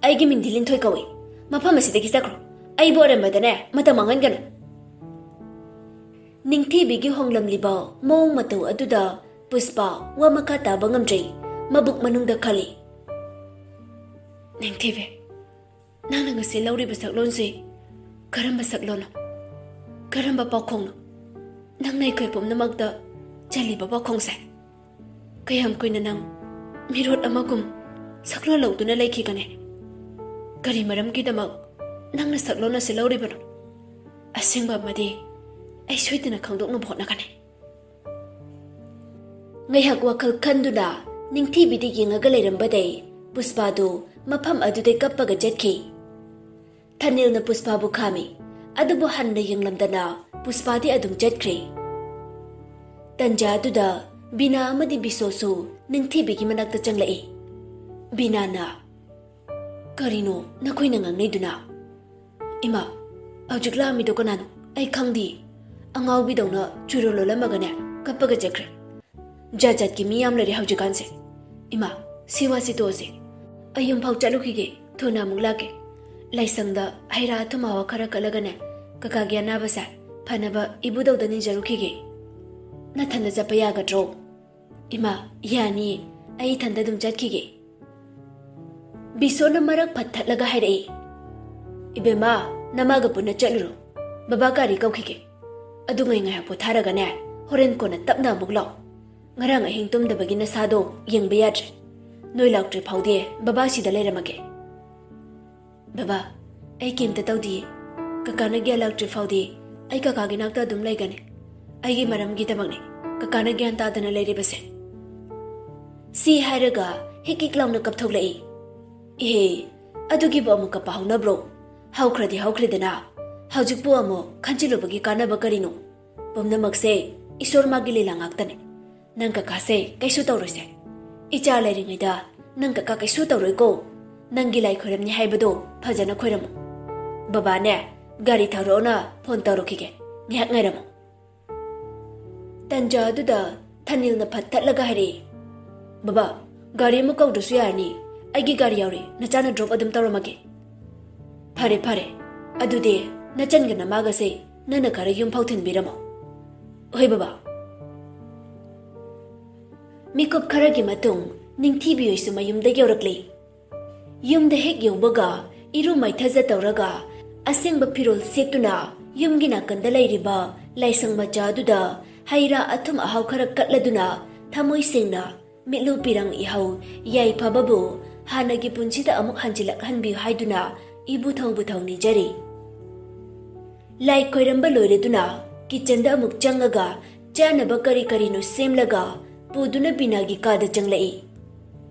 ꯑꯩꯒꯤ ꯃꯤꯡꯗꯤ ꯂꯤꯟꯊꯣꯏ ꯀꯧꯏ꯫ ꯃꯐꯝ ꯑꯁꯤꯗꯒꯤ ꯆꯠꯈ꯭ꯔꯣ꯫ ꯑꯩꯕꯨ ꯑꯔꯦꯝꯕꯗꯅꯦ ꯃꯇꯝ ꯃꯥꯡꯍꯟꯒꯅꯨ꯫" ꯅꯤꯡꯊꯤꯕꯤꯒꯤ ꯍꯣꯡꯂꯝꯂꯤꯕ ꯃꯑꯣꯡ ꯃꯇꯧ ꯑꯗꯨꯗ ꯄꯨꯁꯄꯥ ꯋꯥ ꯃꯈꯥ ꯇꯥꯕ ꯉꯝꯗ꯭ꯔꯦ꯫ ꯃꯕꯨꯛ ꯃꯅꯨꯡꯗ ꯈꯜꯂꯤ, "ꯅꯤꯡꯊꯤꯕꯤ, ꯅꯪꯅ ꯉꯁꯤ ꯂꯧꯔꯤꯕ ꯁꯛꯂꯣꯟꯁꯤ ꯀꯔꯝꯕ ꯁꯛꯂꯣꯟꯅꯣ? ꯀꯔꯝꯕ ꯄꯥꯎꯈꯣꯡꯅꯣ? ꯅꯪꯅ ꯑꯩꯈꯣꯏ ꯄꯨꯝꯅꯃꯛꯇ ꯆꯜꯂꯤꯕ ꯄꯥꯎꯈꯣꯡꯁꯦ? ꯀꯌꯥꯝ ꯀꯨꯏꯅ ꯅꯪ ꯃꯤꯔꯣꯠ ꯑꯃꯒꯨꯝ ꯁꯛꯂꯣꯟ ꯂꯧꯗꯨꯅ ꯂꯩꯈꯤꯒꯅꯤ? ꯀꯔꯤ ꯃꯔꯝꯒꯤꯗꯃꯛ ꯅꯪꯅ ꯁꯛꯂꯣꯟ ꯑꯁꯤ ꯂꯧꯔꯤꯕꯅꯣ? ꯑꯁꯦꯡꯕ ꯑꯃꯗꯤ ꯑꯩ ꯁꯣꯏꯗꯅ ꯈꯪꯗꯣꯛꯅꯕ ꯍꯣꯠꯅꯒꯅꯤ꯫" ꯉꯥꯏꯍꯥꯛ ꯋꯥꯈꯜ ꯈꯟꯗꯨꯅ ꯅꯤꯡꯊꯤꯕꯤꯗ ꯌꯦꯡꯉꯒ ꯂꯩꯔꯝꯕꯗꯩ ꯄꯨꯁꯄꯥꯗꯨ ꯃꯐꯝ ꯑꯗꯨꯗꯩ ꯀꯞꯄꯒ ꯆꯠꯈꯤ꯫ ꯊꯅꯤꯜꯅ ꯄꯨꯁꯄꯥꯕꯨ ꯈꯥꯝꯃꯤ, ꯑꯗꯨꯕꯨ ꯍꯟꯅ ꯌꯦꯡꯂꯝꯗꯅ ꯄꯨꯁꯄꯥꯗꯤ ꯑꯗꯨꯝ ꯆꯠꯈ꯭ꯔꯦ꯫ ꯇꯟꯖꯥ ꯑꯗꯨꯗ ꯕꯤꯅꯥ ꯑꯃꯗꯤ ꯕꯤꯁꯣꯁꯨ ꯅꯤꯡꯊꯤꯕꯤꯒꯤ ꯃꯅꯥꯛꯇ ꯆꯪꯂꯛꯏ꯫ ꯕꯤꯅꯥꯅ, "ꯀꯔꯤꯅꯣ ꯅꯈꯣꯏꯅ ꯉꯥꯡꯅꯩꯗꯨꯅ?" "ꯏꯃꯥ, ꯍꯧꯖꯤꯛ ꯂꯥꯛꯑꯝꯃꯤꯗꯣ ꯀꯅꯥꯅꯣ? ꯑꯩ ꯈꯪꯗꯦ꯫ ꯑꯉꯥꯎꯕꯤꯗꯧꯅ ꯆꯨꯔꯣ ꯂꯣꯜꯂꯝꯃꯒꯅꯦ ꯀꯞꯄꯒ ꯆꯠꯈ꯭ꯔꯦ꯫ ꯖꯥꯠ ꯖꯥꯠꯀꯤ ꯃꯤ ꯌꯥꯝ ꯂꯩꯔꯦ ꯍꯧꯖꯤꯛꯀꯥꯟꯁꯦ꯫ ꯏꯃꯥ, ꯁꯤ ꯋꯥꯁꯤ ꯇꯣꯛꯑꯁꯦ꯫ ꯑꯩ ꯌꯨꯝ ꯐꯥꯎ ꯆꯠꯂꯨꯈꯤꯒꯦ, ꯊꯨꯅ ꯑꯃꯨꯛ ꯂꯥꯛꯀꯦ꯫ ꯂꯥꯏꯁꯪꯗ ꯍꯩ ꯔꯥ ꯑꯊꯨꯝ ꯑꯍꯥꯎ ꯈꯔ ꯀꯠꯂꯒꯅꯦ, ꯀꯀꯥꯒꯤ ꯑꯅꯥꯕꯁꯦ ꯐꯅꯕ ꯏꯕꯨꯙꯧꯗ ꯅꯤꯖꯔꯨꯈꯤꯒꯦ꯫ ꯅꯊꯟꯗ ꯆꯠꯄ ꯌꯥꯒꯗ꯭ꯔꯣ?" "ꯏꯃꯥ, ꯌꯥꯅꯤꯌꯦ꯫ ꯑꯩ ꯏꯊꯟꯗ ꯑꯗꯨꯝ ꯆꯠꯈꯤꯒꯦ꯫" ꯕꯤꯁꯣꯅ ꯃꯔꯛ ꯐꯠꯊꯠꯂꯒ ꯍꯥꯏꯔꯛꯏ, "ꯏꯕꯦꯝꯃ, ꯅꯃꯥꯒ ꯄꯨꯟꯅ ꯆꯠꯂꯨꯔꯣ꯫ ꯕꯕꯥ ꯒꯥꯔꯤ ꯀꯧꯈꯤꯒꯦ꯫ ꯑꯗꯨ ꯉꯥꯏ ꯉꯥꯏꯍꯥꯛ ꯄꯣꯊꯥꯔꯒꯅꯦ, ꯍꯣꯔꯦꯟ ꯀꯣꯟꯅ ꯇꯞꯅ ꯑꯃꯨꯛ ꯂꯥꯛꯑꯣ꯫ ꯉꯔꯥꯡ ꯑꯍꯤꯡ ꯇꯨꯝꯗꯕꯒꯤ ꯅꯁꯥꯗꯣ ꯌꯦꯡꯕ ꯌꯥꯗ꯭ꯔꯦ꯫ ꯅꯣꯏ ꯂꯥꯛꯇ꯭ꯔꯤ ꯐꯥꯎꯗꯤ ꯕꯕꯥ ꯁꯤꯗ ꯂꯩꯔꯝꯃꯒꯦ꯫" "ꯕꯕꯥ, ꯑꯩ ꯀꯩꯝꯇ ꯇꯧꯗꯤꯌꯦ꯫ ꯀꯀꯥꯅ ꯒ꯭ꯌꯥꯟ ꯂꯥꯛꯇ꯭ꯔꯤ ꯐꯥꯎꯗꯤ ꯑꯩ ꯀꯀꯥꯒꯤ ꯅꯥꯛꯇ ꯑꯗꯨꯝ ꯂꯩꯒꯅꯤ꯫ ꯑꯩꯒꯤ ꯃꯔꯝꯒꯤꯗꯃꯛꯅꯤ ꯀꯀꯥꯅ ꯒ꯭ꯌꯥꯟ ꯇꯥꯗꯅ ꯂꯩꯔꯤꯕꯁꯦ꯫" ꯁꯤ ꯍꯥꯏꯔꯒ ꯍꯤꯛ ꯍꯤꯛ ꯂꯥꯎꯅ ꯀꯞꯊꯣꯛꯂꯛꯏ꯫ "ꯏꯍꯦ, ꯑꯗꯨꯒꯤꯕꯨ ꯑꯃꯨꯛ ꯀꯞꯄ ꯍꯧꯅꯕ꯭ꯔꯣ? ꯍꯧꯈ꯭ꯔꯗꯤ ꯍꯧꯈ꯭ꯔꯦꯗꯅ, ꯍꯧꯖꯤꯛꯄꯨ ꯑꯃꯨꯛ ꯈꯟꯖꯤꯜꯂꯨꯕꯒꯤ ꯀꯥꯟꯅꯕ ꯀꯔꯤꯅꯣ? ꯄꯨꯝꯅꯃꯛꯁꯦ ꯏꯁꯣꯔ ꯃꯥꯒꯤ ꯂꯤꯂꯥ ꯉꯥꯛꯇꯅꯦ꯫ ꯅꯪ ꯀꯀꯥꯁꯦ ꯀꯩꯁꯨ ꯇꯧꯔꯣꯏꯁꯦ꯫ ꯏꯆꯥ ꯂꯩꯔꯤꯉꯩꯗ ꯅꯪ ꯀꯀꯥ ꯀꯩꯁꯨ ꯇꯧꯔꯣꯏꯀꯣ꯫ ꯅꯪꯒꯤ ꯂꯥꯏ ꯈꯣꯏꯔꯝꯅꯤ ꯍꯥꯏꯕꯗꯣ ꯐꯖꯅ ꯈꯣꯏꯔꯝꯃꯨ꯫ ꯕꯕꯥꯅꯦ, ꯒꯥꯔꯤ ꯊꯧꯔꯛꯑꯣꯅ ꯐꯣꯟ ꯇꯧꯔꯛꯈꯤꯒꯦ꯫ ꯉꯥꯏꯍꯥꯛ ꯉꯥꯏꯔꯝꯃꯨ꯫" ꯇꯟꯖꯥ ꯑꯗꯨꯗ ꯊꯅꯤꯜꯅ ꯐꯠ ꯊꯠꯂꯒ ꯍꯥꯏꯔꯛꯏ, "ꯕꯕꯥ, ꯒꯥꯔꯤ ꯑꯃꯨꯛ ꯀꯧꯗ꯭ꯔꯁꯨ ꯌꯥꯔꯅꯤ꯫ ꯑꯩꯒꯤ ꯒꯥꯔꯤ ꯌꯥꯎꯔꯤ, ꯅꯆꯥꯅ ꯗ꯭ꯔꯣꯞ ꯑꯗꯨꯝ ꯇꯧꯔꯝꯃꯒꯦ꯫" "ꯐꯔꯦ, ꯐꯔꯦ꯫ ꯑꯗꯨꯗꯤ ꯅꯆꯟꯒ ꯅꯃꯥꯒꯁꯦ ꯅꯪꯅ ꯈꯔ ꯌꯨꯝ ꯐꯥꯎ ꯊꯤꯟꯕꯤꯔꯝꯃꯣ꯫" "ꯍꯣꯏ, ꯕꯕꯥ꯫" ꯃꯤꯀꯨꯞ ꯈꯔꯒꯤ ꯃꯇꯨꯡ ꯅꯤꯡꯊꯤꯕꯤ ꯍꯣꯏꯁꯨ ꯃꯌꯨꯝꯗ ꯌꯧꯔꯛꯂꯤ꯫ ꯌꯨꯝꯗ ꯍꯦꯛ ꯌꯧꯕꯒ ꯏꯔꯨ ꯃꯥꯏꯊꯖ ꯇꯧꯔꯒ ꯑꯁꯦꯡꯕ ꯐꯤꯔꯣꯜ ꯁꯦꯠꯇꯨꯅ ꯌꯨꯝꯒꯤ ꯅꯥꯀꯟꯗ ꯂꯩꯔꯤꯕ ꯂꯥꯏꯁꯪ ꯃꯆꯥ ꯑꯗꯨꯗ ꯍꯩ ꯔꯥ ꯑꯊꯨꯝ ꯑꯍꯥꯎ ꯈꯔ ꯀꯠꯂꯗꯨꯅ ꯊꯃꯣꯏ ꯁꯦꯡꯅ ꯃꯤꯠꯂꯨ ꯄꯤꯔꯪ ꯏꯍꯧ ꯌꯥꯏꯐꯕꯕꯨ ꯍꯥꯟꯅꯒꯤ ꯄꯨꯟꯁꯤꯗ ꯑꯃꯨꯛ ꯍꯟꯖꯤꯜꯂꯛꯍꯟꯕꯤꯌꯨ ꯍꯥꯏꯗꯨꯅ ꯏꯕꯨ ꯊꯧꯕꯨ ꯊꯧ ꯅꯤꯖꯔꯤ꯫ ꯂꯥꯏ ꯈꯣꯏꯔꯝꯕ ꯂꯣꯏꯔꯗꯨꯅ ꯀꯤꯆꯟꯗ ꯑꯃꯨꯛ ꯆꯪꯉꯒ ꯆꯥꯅꯕ ꯀꯔꯤ ꯀꯔꯤꯅꯣ ꯁꯦꯝꯂꯒ ꯄꯨꯗꯨꯅ ꯕꯤꯅꯥꯒꯤ ꯀꯥꯗ ꯆꯪꯂꯛꯏ꯫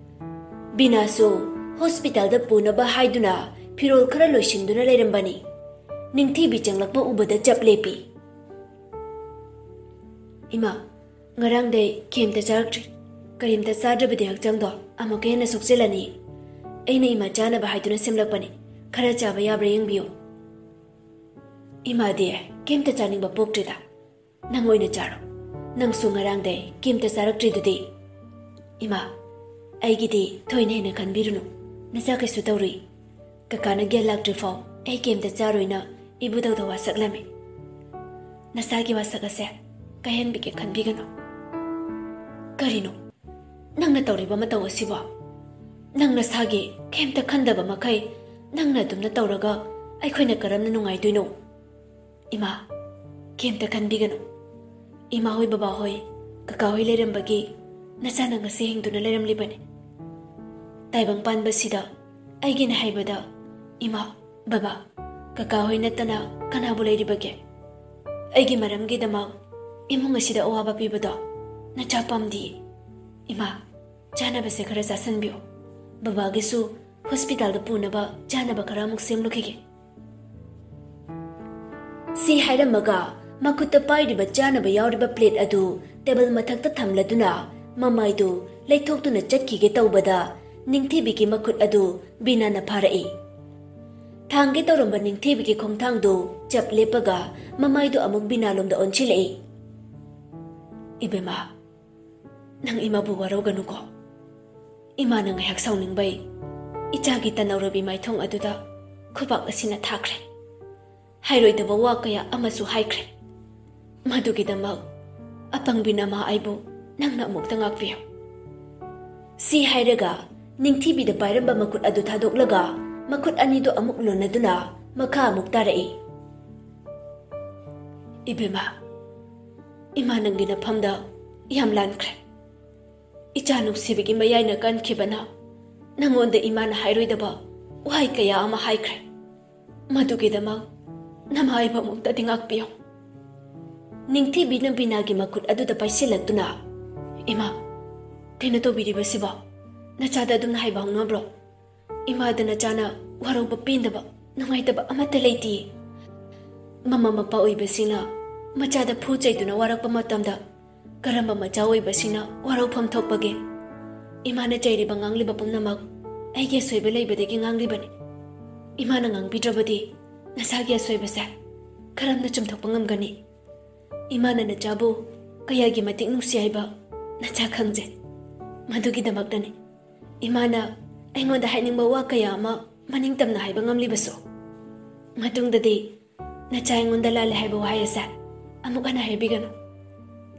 ꯕꯤꯅꯥꯁꯨ ꯍꯣꯁꯄꯤꯇꯥꯜꯗ ꯄꯨꯅꯕ ꯍꯥꯏꯗꯨꯅ ꯐꯤꯔꯣꯜ ꯈꯔ ꯂꯣꯏꯁꯤꯟꯗꯨꯅ ꯂꯩꯔꯝꯕꯅꯤ꯫ ꯅꯤꯡꯊꯤꯕꯤ ꯆꯪꯂꯛꯄ ꯎꯕꯗ ꯆꯞ ꯂꯦꯞꯄꯤ꯫ "ꯏꯃꯥ, ꯉꯔꯥꯡꯗꯩ ꯀꯩꯝꯇ ꯆꯥꯔꯛꯇ꯭ꯔꯤ꯫ ꯀꯔꯤꯝꯇ ꯆꯥꯗ꯭ꯔꯕꯗꯤ ꯍꯛꯆꯥꯡꯗꯣ ꯑꯃꯨꯛꯀ ꯍꯦꯟꯅ ꯁꯣꯛꯆꯤꯜꯂꯅꯤ꯫ ꯑꯩꯅ ꯏꯃꯥ ꯆꯥꯅꯕ ꯍꯥꯏꯗꯨꯅ ꯁꯦꯝꯂꯛꯄꯅꯤ꯫ ꯈꯔ ꯆꯥꯕ ꯌꯥꯕ꯭ꯔꯥ ꯌꯦꯡꯕꯤꯌꯨ꯫" "ꯏꯃꯥꯗꯤ ꯀꯩꯝꯇ ꯆꯥꯅꯤꯡꯕ ꯄꯣꯛꯇ꯭ꯔꯤꯗ꯫ ꯅꯪ ꯑꯣꯏꯅ ꯆꯥꯔꯣ꯫ ꯅꯪꯁꯨ ꯉꯔꯥꯡꯗꯩ ꯀꯩꯝꯇ ꯆꯥꯔꯛꯇ꯭ꯔꯤꯗꯨꯗꯤ꯫" "ꯏꯃꯥ, ꯑꯩꯒꯤꯗꯤ ꯊꯣꯏꯅ ꯍꯦꯟꯅ ꯈꯟꯕꯤꯔꯨꯅꯨ꯫ ꯅꯆꯥ ꯀꯩꯁꯨ ꯇꯧꯔꯨꯏ꯫ ꯀꯀꯥꯅ ꯒ꯭ꯌꯥꯟ ꯂꯥꯛꯇ꯭ꯔꯤꯐꯥꯎ ꯑꯩ ꯀꯩꯝꯇ ꯆꯥꯔꯣꯏꯅ ꯏꯕꯨꯙꯧꯗ ꯋꯥꯁꯛꯂꯝꯃꯤ꯫ ꯅꯁꯥꯒꯤ ꯋꯥꯁꯛ ꯑꯁꯦ ꯀꯥꯏꯍꯟꯕꯤꯒꯦ ꯈꯟꯕꯤꯒꯅꯨ꯫" "ꯀꯔꯤꯅꯣ? ꯅꯪꯅ ꯇꯧꯔꯤꯕ ꯃꯇꯧ ꯑꯁꯤꯕꯣ? ꯅꯪ ꯅꯁꯥꯒꯤ ꯀꯩꯝꯇ ꯈꯟꯗꯕ ꯃꯈꯩ ꯅꯪꯅ ꯑꯗꯨꯝꯅ ꯇꯧꯔꯒ ꯑꯩꯈꯣꯏꯅ ꯀꯔꯝꯅ ꯅꯨꯡꯉꯥꯏꯗꯣꯏꯅꯣ?" "ꯏꯃꯥ, ꯀꯩꯝꯇ ꯈꯟꯕꯤꯒꯅꯨ꯫ ꯏꯃꯥ ꯍꯣꯏ, ꯕꯕꯥ ꯍꯣꯏ, ꯀꯀꯥ ꯍꯣꯏ ꯂꯩꯔꯝꯕꯒꯤ ꯅꯆꯥꯅ ꯉꯁꯤ ꯍꯤꯡꯗꯨꯅ ꯂꯩꯔꯝꯂꯤꯕꯅꯤ꯫ ꯇꯥꯏꯕꯪ ꯄꯥꯟꯕꯁꯤꯗ ꯑꯩꯒꯤꯅ ꯍꯥꯏꯕꯗ, ꯏꯃꯥ, ꯕꯕꯥ, ꯀꯀꯥ ꯍꯣꯏ ꯅꯠꯇꯅ ꯀꯅꯥꯕꯨ ꯂꯩꯔꯤꯕꯒꯦ? ꯑꯩꯒꯤ ꯃꯔꯝꯒꯤꯗꯃꯛ ꯏꯃꯨꯡ ꯑꯁꯤꯗ ꯑꯋꯥꯕ ꯄꯤꯕꯗꯣ ꯅꯆꯥ ꯄꯥꯝꯗꯤꯌꯦ꯫ ꯏꯃꯥ, ꯆꯥꯅꯕꯁꯦ ꯈꯔ ꯆꯥꯁꯟꯕꯤꯌꯨ꯫ ꯕꯕꯥꯒꯤꯁꯨ ꯍꯣꯁꯄꯤꯇꯥꯜꯗ ꯄꯨꯅꯕ ꯆꯥꯅꯕ ꯈꯔ ꯑꯃꯨꯛ ꯁꯦꯝꯂꯨꯈꯤꯒꯦ꯫" ꯁꯤ ꯍꯥꯏꯔꯝꯃꯒ ꯃꯈꯨꯠꯇ ꯄꯥꯏꯔꯤꯕ ꯆꯥꯅꯕ ꯌꯥꯎꯔꯤꯕ ꯄ꯭ꯂꯦꯠ ꯑꯗꯨ ꯇꯦꯕꯜ ꯃꯊꯛꯇ ꯊꯝꯂꯗꯨꯅ ꯃꯃꯥꯏꯗꯨ ꯂꯩꯊꯣꯛꯇꯨꯅ ꯆꯠꯈꯤꯒꯦ ꯇꯧꯕꯗ ꯅꯤꯡꯊꯤꯕꯤꯒꯤ ꯃꯈꯨꯠ ꯑꯗꯨ ꯕꯤꯅꯥꯅ ꯐꯥꯔꯛꯏ꯫ ꯊꯥꯡꯒꯦ ꯇꯧꯔꯝꯕ ꯅꯤꯡꯊꯤꯕꯤꯒꯤ ꯈꯣꯡꯊꯥꯡꯗꯨ ꯆꯞ ꯂꯦꯞꯄꯒ ꯃꯃꯥꯏꯗꯨ ꯑꯃꯨꯛ ꯕꯤꯅꯥꯂꯣꯝꯗ ꯑꯣꯟꯁꯤꯜꯂꯛꯏ꯫ "ꯏꯕꯦꯝꯃ, ꯅꯪ ꯏꯃꯥꯕꯨ ꯋꯥꯔꯧꯒꯅꯨꯀꯣ꯫ ꯏꯃꯥꯅ ꯉꯥꯏꯍꯥꯛ ꯁꯥꯎꯅꯤꯡꯕꯩ ꯏꯆꯥꯒꯤ ꯇꯅꯧꯔꯕꯤ ꯃꯥꯏꯊꯣꯡ ꯑꯗꯨꯗ ꯈꯨꯕꯥꯛ ꯑꯁꯤꯅ ꯊꯥꯈ꯭ꯔꯦ꯫ ꯍꯥꯏꯔꯣꯏꯗꯕ ꯋꯥ ꯀꯌꯥ ꯑꯃꯁꯨ ꯍꯥꯏꯈ꯭ꯔꯦ꯫ ꯃꯗꯨꯒꯤꯗꯃꯛ ꯑꯄꯪꯕꯤ ꯅꯃꯥ ꯑꯩꯕꯨ ꯅꯪꯅ ꯑꯃꯨꯛꯇ ꯉꯥꯛꯄꯤꯌꯨ꯫" ꯁꯤ ꯍꯥꯏꯔꯒ ꯅꯤꯡꯊꯤꯕꯤꯗ ꯄꯥꯏꯔꯝꯕ ꯃꯈꯨꯠ ꯑꯗꯨ ꯊꯥꯗꯣꯛꯂꯒ ꯃꯈꯨꯠ ꯑꯅꯤꯗꯨ ꯑꯃꯨꯛ ꯂꯣꯟꯅꯗꯨꯅ ꯃꯈꯥ ꯑꯃꯨꯛ ꯇꯥꯔꯛꯏ꯫ "ꯏꯕꯦꯝꯃ, ꯏꯃꯥ ꯅꯪꯒꯤ ꯅꯐꯝꯗ ꯌꯥꯝ ꯂꯥꯟꯈ꯭ꯔꯦ꯫ ꯏꯆꯥ ꯅꯨꯡꯁꯤꯕꯒꯤ ꯃꯌꯥꯏꯅ ꯀꯟꯈꯤꯕꯅ ꯅꯪꯉꯣꯟꯗ ꯏꯃꯥꯅ ꯍꯥꯏꯔꯣꯏꯗꯕ ꯋꯥꯍꯩ ꯀꯌꯥ ꯑꯃ ꯍꯥꯏꯈ꯭ꯔꯦ꯫ ꯃꯗꯨꯒꯤꯗꯃꯛ ꯅꯃꯥ ꯑꯩꯕꯨ ꯑꯃꯨꯛꯇꯗꯤ ꯉꯥꯛꯄꯤꯌꯨ꯫" ꯅꯤꯡꯊꯤꯕꯤꯅ ꯕꯤꯅꯥꯒꯤ ꯃꯈꯨꯠ ꯑꯗꯨꯗ ꯄꯥꯏꯁꯤꯜꯂꯛꯇꯨꯅ, "ꯏꯃꯥ, ꯀꯩꯅꯣ ꯇꯧꯕꯤꯔꯤꯕꯁꯤꯕꯣ? ꯅꯆꯥꯗ ꯑꯗꯨꯝꯅ ꯍꯥꯏꯕ ꯍꯧꯅꯕ꯭ꯔꯣ? ꯏꯃꯥꯗ ꯅꯆꯥꯅ ꯋꯥꯔꯧꯕ ꯄꯦꯟꯗꯕ, ꯅꯨꯡꯉꯥꯏꯇꯕ ꯑꯃꯠꯇ ꯂꯩꯇꯦ꯫ ꯃꯃꯥ ꯃꯄꯥ ꯑꯣꯏꯕꯁꯤꯡꯅ ꯃꯆꯥꯗ ꯐꯨ ꯆꯩꯗꯨꯅ ꯋꯥꯔꯛꯄ ꯃꯇꯝꯗ ꯀꯔꯝꯕ ꯃꯆꯥ ꯑꯣꯏꯕꯁꯤꯡꯅ ꯋꯥꯔꯧꯐꯝ ꯊꯣꯛꯄꯒꯦ? ꯏꯃꯥꯅ ꯆꯩꯔꯤꯕ ꯉꯥꯡꯂꯤꯕ ꯄꯨꯝꯅꯃꯛ ꯑꯩꯒꯤ ꯑꯁꯣꯏꯕ ꯂꯩꯕꯗꯒꯤ ꯉꯥꯡꯂꯤꯕꯅꯤ꯫ ꯏꯃꯥꯅ ꯉꯥꯡꯕꯤꯗ꯭ꯔꯕꯗꯤ ꯅꯁꯥꯒꯤ ꯑꯁꯣꯏꯕꯁꯦ ꯀꯔꯝꯅ ꯆꯨꯝꯊꯣꯛꯄ ꯉꯝꯒꯅꯤ? ꯏꯃꯥꯅ ꯅꯆꯥꯕꯨ ꯀꯌꯥꯒꯤ ꯃꯇꯤꯛ ꯅꯨꯡꯁꯤ ꯍꯥꯏꯕ ꯅꯆꯥ ꯈꯪꯖꯩ꯫ ꯃꯗꯨꯒꯤꯗꯃꯛꯇꯅꯤ ꯏꯃꯥꯅ ꯑꯩꯉꯣꯟꯗ ꯍꯥꯏꯅꯤꯡꯕ ꯋꯥ ꯀꯌꯥ ꯑꯃ ꯃꯅꯤꯡ ꯇꯝꯅ ꯍꯥꯏꯕ ꯉꯝꯂꯤꯕꯁꯨ꯫ ꯃꯇꯨꯡꯗꯗꯤ ꯅꯆꯥ ꯑꯩꯉꯣꯟꯗ ꯂꯥꯜꯂꯦ ꯍꯥꯏꯕ ꯋꯥꯍꯩ ꯑꯁꯦ ꯑꯃꯨꯛ ꯍꯟꯅ ꯍꯥꯏꯕꯤꯒꯅꯨ꯫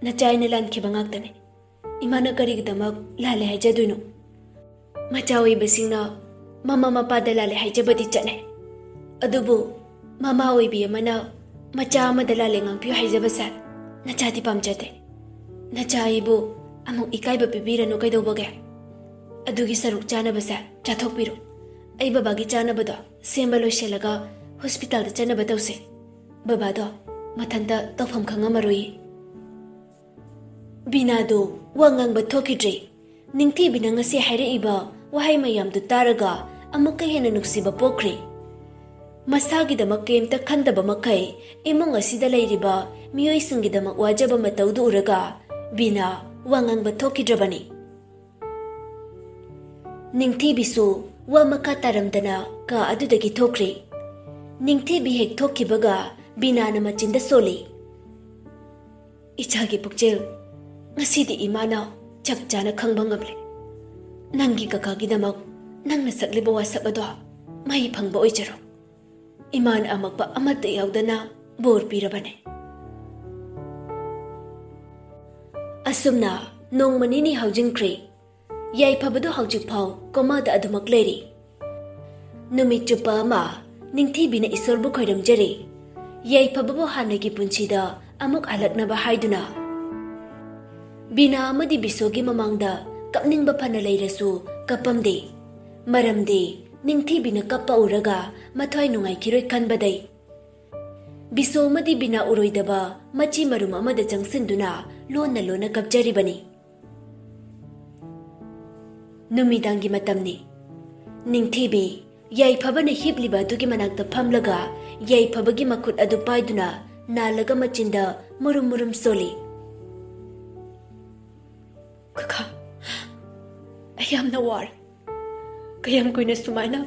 ꯅꯆꯥ ꯑꯩꯅ ꯂꯥꯟꯈꯤꯕ ꯉꯥꯛꯇꯅꯤ꯫ ꯏꯃꯥꯅ ꯀꯔꯤꯒꯤꯗꯃꯛ ꯂꯥꯜꯂꯦ ꯍꯥꯏꯖꯗꯣꯏꯅꯣ? ꯃꯆꯥ ꯑꯣꯏꯕꯁꯤꯡꯅ ꯃꯃꯥ ꯃꯄꯥꯗ ꯂꯥꯜꯂꯦ ꯍꯥꯏꯖꯕꯗꯤ ꯆꯠꯅꯩ꯫ ꯑꯗꯨꯕꯨ ꯃꯃꯥ ꯑꯣꯏꯕꯤ ꯑꯃꯅ ꯃꯆꯥ ꯑꯃꯗ ꯂꯥꯜꯂꯦ ꯉꯥꯡꯕꯤꯌꯨ ꯍꯥꯏꯖꯕꯁꯦ ꯅꯆꯥꯗꯤ ꯄꯥꯝꯖꯗꯦ꯫ ꯅꯆꯥ ꯑꯩꯕꯨ ꯑꯃꯨꯛ ꯏꯀꯥꯏꯕ ꯄꯤꯕꯤꯔꯅꯨ ꯀꯩꯗꯧꯕꯒꯦ? ꯑꯗꯨꯒꯤ ꯁꯔꯨꯛ ꯆꯥꯅꯕꯁꯦ ꯆꯥꯊꯣꯛꯄꯤꯔꯣ꯫ ꯑꯩ ꯕꯕꯥꯒꯤ ꯆꯥꯅꯕꯗꯣ ꯁꯦꯝꯕ ꯂꯣꯏꯁꯤꯜꯂꯒ ꯍꯣꯁꯄꯤꯇꯥꯜꯗ ꯆꯠꯅꯕ ꯇꯧꯁꯦ꯫ ꯕꯕꯥꯗꯣ ꯃꯊꯟꯇ ꯇꯧꯐꯝ ꯈꯪꯉꯝꯃꯔꯣꯏ꯫ ꯕꯤꯅꯥꯗꯨ ꯋꯥ ꯉꯥꯡꯕ ꯊꯣꯛꯈꯤꯗ꯭ꯔꯦ꯫ ꯅꯤꯡꯊꯤꯕꯤꯅ ꯉꯁꯤ ꯍꯥꯏꯔꯛꯏꯕ ꯋꯥꯍꯩ ꯃꯌꯥꯝꯗꯨ ꯇꯥꯔꯒ ꯑꯃꯨꯛꯀ ꯍꯦꯟꯅ ꯅꯨꯡꯁꯤꯕ ꯄꯣꯛꯈ꯭ꯔꯦ꯫ ꯃꯁꯥꯒꯤꯗꯃꯛ ꯀꯔꯤꯝꯇ ꯈꯟꯗꯕ ꯃꯈꯩ ꯏꯃꯨꯡ ꯑꯁꯤꯗ ꯂꯩꯔꯤꯕ ꯃꯤꯑꯣꯏꯁꯤꯡꯒꯤꯗꯃꯛ ꯋꯥꯖꯕ ꯃꯇꯧꯗꯨ ꯎꯔꯒ ꯕꯤꯅꯥ ꯋꯥ ꯉꯥꯡꯕ ꯊꯣꯛꯈꯤꯗ꯭ꯔꯕꯅꯤ꯫ ꯅꯤꯡꯊꯤꯕꯤꯁꯨ ꯋꯥ ꯃꯈꯥ ꯇꯥꯔꯝꯗꯅ ꯀꯥ ꯑꯗꯨꯗꯒꯤ ꯊꯣꯛꯈ꯭ꯔꯦ꯫ ꯅꯤꯡꯊꯤꯕꯤ ꯍꯦꯛ ꯊꯣꯛꯈꯤꯕꯒ ꯕꯤꯅꯥꯅ ꯃꯆꯤꯟꯗ ꯁꯣꯜꯂꯤ꯫ "ꯏꯆꯥꯒꯤ ꯄꯨꯛꯆꯦꯜ, ꯉꯁꯤꯗꯤ ꯏꯃꯥꯅ ꯆꯞ ꯆꯥꯅ ꯈꯪꯕ ꯉꯝꯂꯦ꯫ ꯅꯪꯒꯤ ꯀꯀꯥꯒꯤꯗꯃꯛ ꯅꯪꯅ ꯁꯛꯂꯤꯕ ꯋꯥꯁꯛ ꯑꯗꯣ ꯃꯍꯩ ꯐꯪꯕ ꯑꯣꯏꯖꯔꯣ꯫ ꯏꯃꯥꯅ ꯑꯃꯛꯄ ꯑꯃꯠꯇ ꯌꯥꯎꯗꯅ ꯕꯣꯔ ꯄꯤꯔꯕꯅꯦ꯫" ꯑꯁꯨꯝꯅ ꯅꯣꯡꯃ ꯅꯤꯅꯤ ꯍꯧꯖꯤꯟꯈ꯭ꯔꯦ꯫ ꯌꯥꯏꯐꯕꯗꯨ ꯍꯧꯖꯤꯛꯐꯥꯎ ꯀꯣꯃꯥꯗ ꯑꯗꯨꯃꯛ ꯂꯩꯔꯤ꯫ ꯅꯨꯃꯤꯠ ꯆꯨꯞꯄ ꯑꯃ ꯅꯤꯡꯊꯤꯕꯤꯅ ꯏꯁꯣꯔꯕꯨ ꯈꯣꯏꯔꯝꯖꯔꯤ, ꯌꯥꯏꯐꯕꯕꯨ ꯍꯥꯟꯅꯒꯤ ꯄꯨꯟꯁꯤꯗ ꯑꯃꯨꯛ ꯍꯜꯂꯛꯅꯕ ꯍꯥꯏꯗꯨꯅ꯫ ꯕꯤꯅꯥ ꯑꯃꯗꯤ ꯕꯤꯁꯣꯒꯤ ꯃꯃꯥꯡꯗ ꯀꯞꯅꯤꯡꯕ ꯐꯅ ꯂꯩꯔꯁꯨ ꯀꯞꯄꯝꯗꯦ꯫ ꯃꯔꯝꯗꯤ ꯅꯤꯡꯊꯤꯕꯤꯅ ꯀꯞꯄ ꯎꯔꯒ ꯃꯊ꯭ꯋꯥꯏ ꯅꯨꯡꯉꯥꯏꯈꯤꯔꯣꯏ ꯈꯟꯕꯗꯩ꯫ ꯕꯤꯁꯣ ꯑꯃꯗꯤ ꯕꯤꯅꯥ ꯎꯔꯣꯏꯗꯕ ꯃꯆꯤ ꯃꯔꯨꯝ ꯑꯃꯗ ꯆꯪꯁꯤꯟꯗꯨꯅ ꯂꯣꯟꯅ ꯂꯣꯟꯅ ꯀꯞꯆꯔꯤꯕꯅꯤ꯫ ꯅꯨꯃꯤꯗꯥꯡꯒꯤ ꯃꯇꯝꯅꯤ꯫ ꯅꯤꯡꯊꯤꯕꯤ ꯌꯥꯏꯐꯕꯅ ꯍꯤꯞꯂꯤꯕ ꯑꯗꯨꯒꯤ ꯃꯅꯥꯛꯇ ꯐꯝꯂꯒ ꯌꯥꯏꯐꯕꯒꯤ ꯃꯈꯨꯠ ꯑꯗꯨ ꯄꯥꯏꯗꯨꯅ ꯅꯥꯜꯂꯒ ꯃꯆꯤꯟꯗ ꯃꯨꯔꯨꯝ ꯃꯨꯔꯨꯝ ꯁꯣꯜꯂꯤ꯫ "ꯀꯀꯥ, ꯑꯩ ꯌꯥꯝꯅ ꯋꯥꯔꯦ꯫ ꯀꯌꯥꯝ ꯀꯨꯏꯅ ꯁꯨꯃꯥꯏꯅ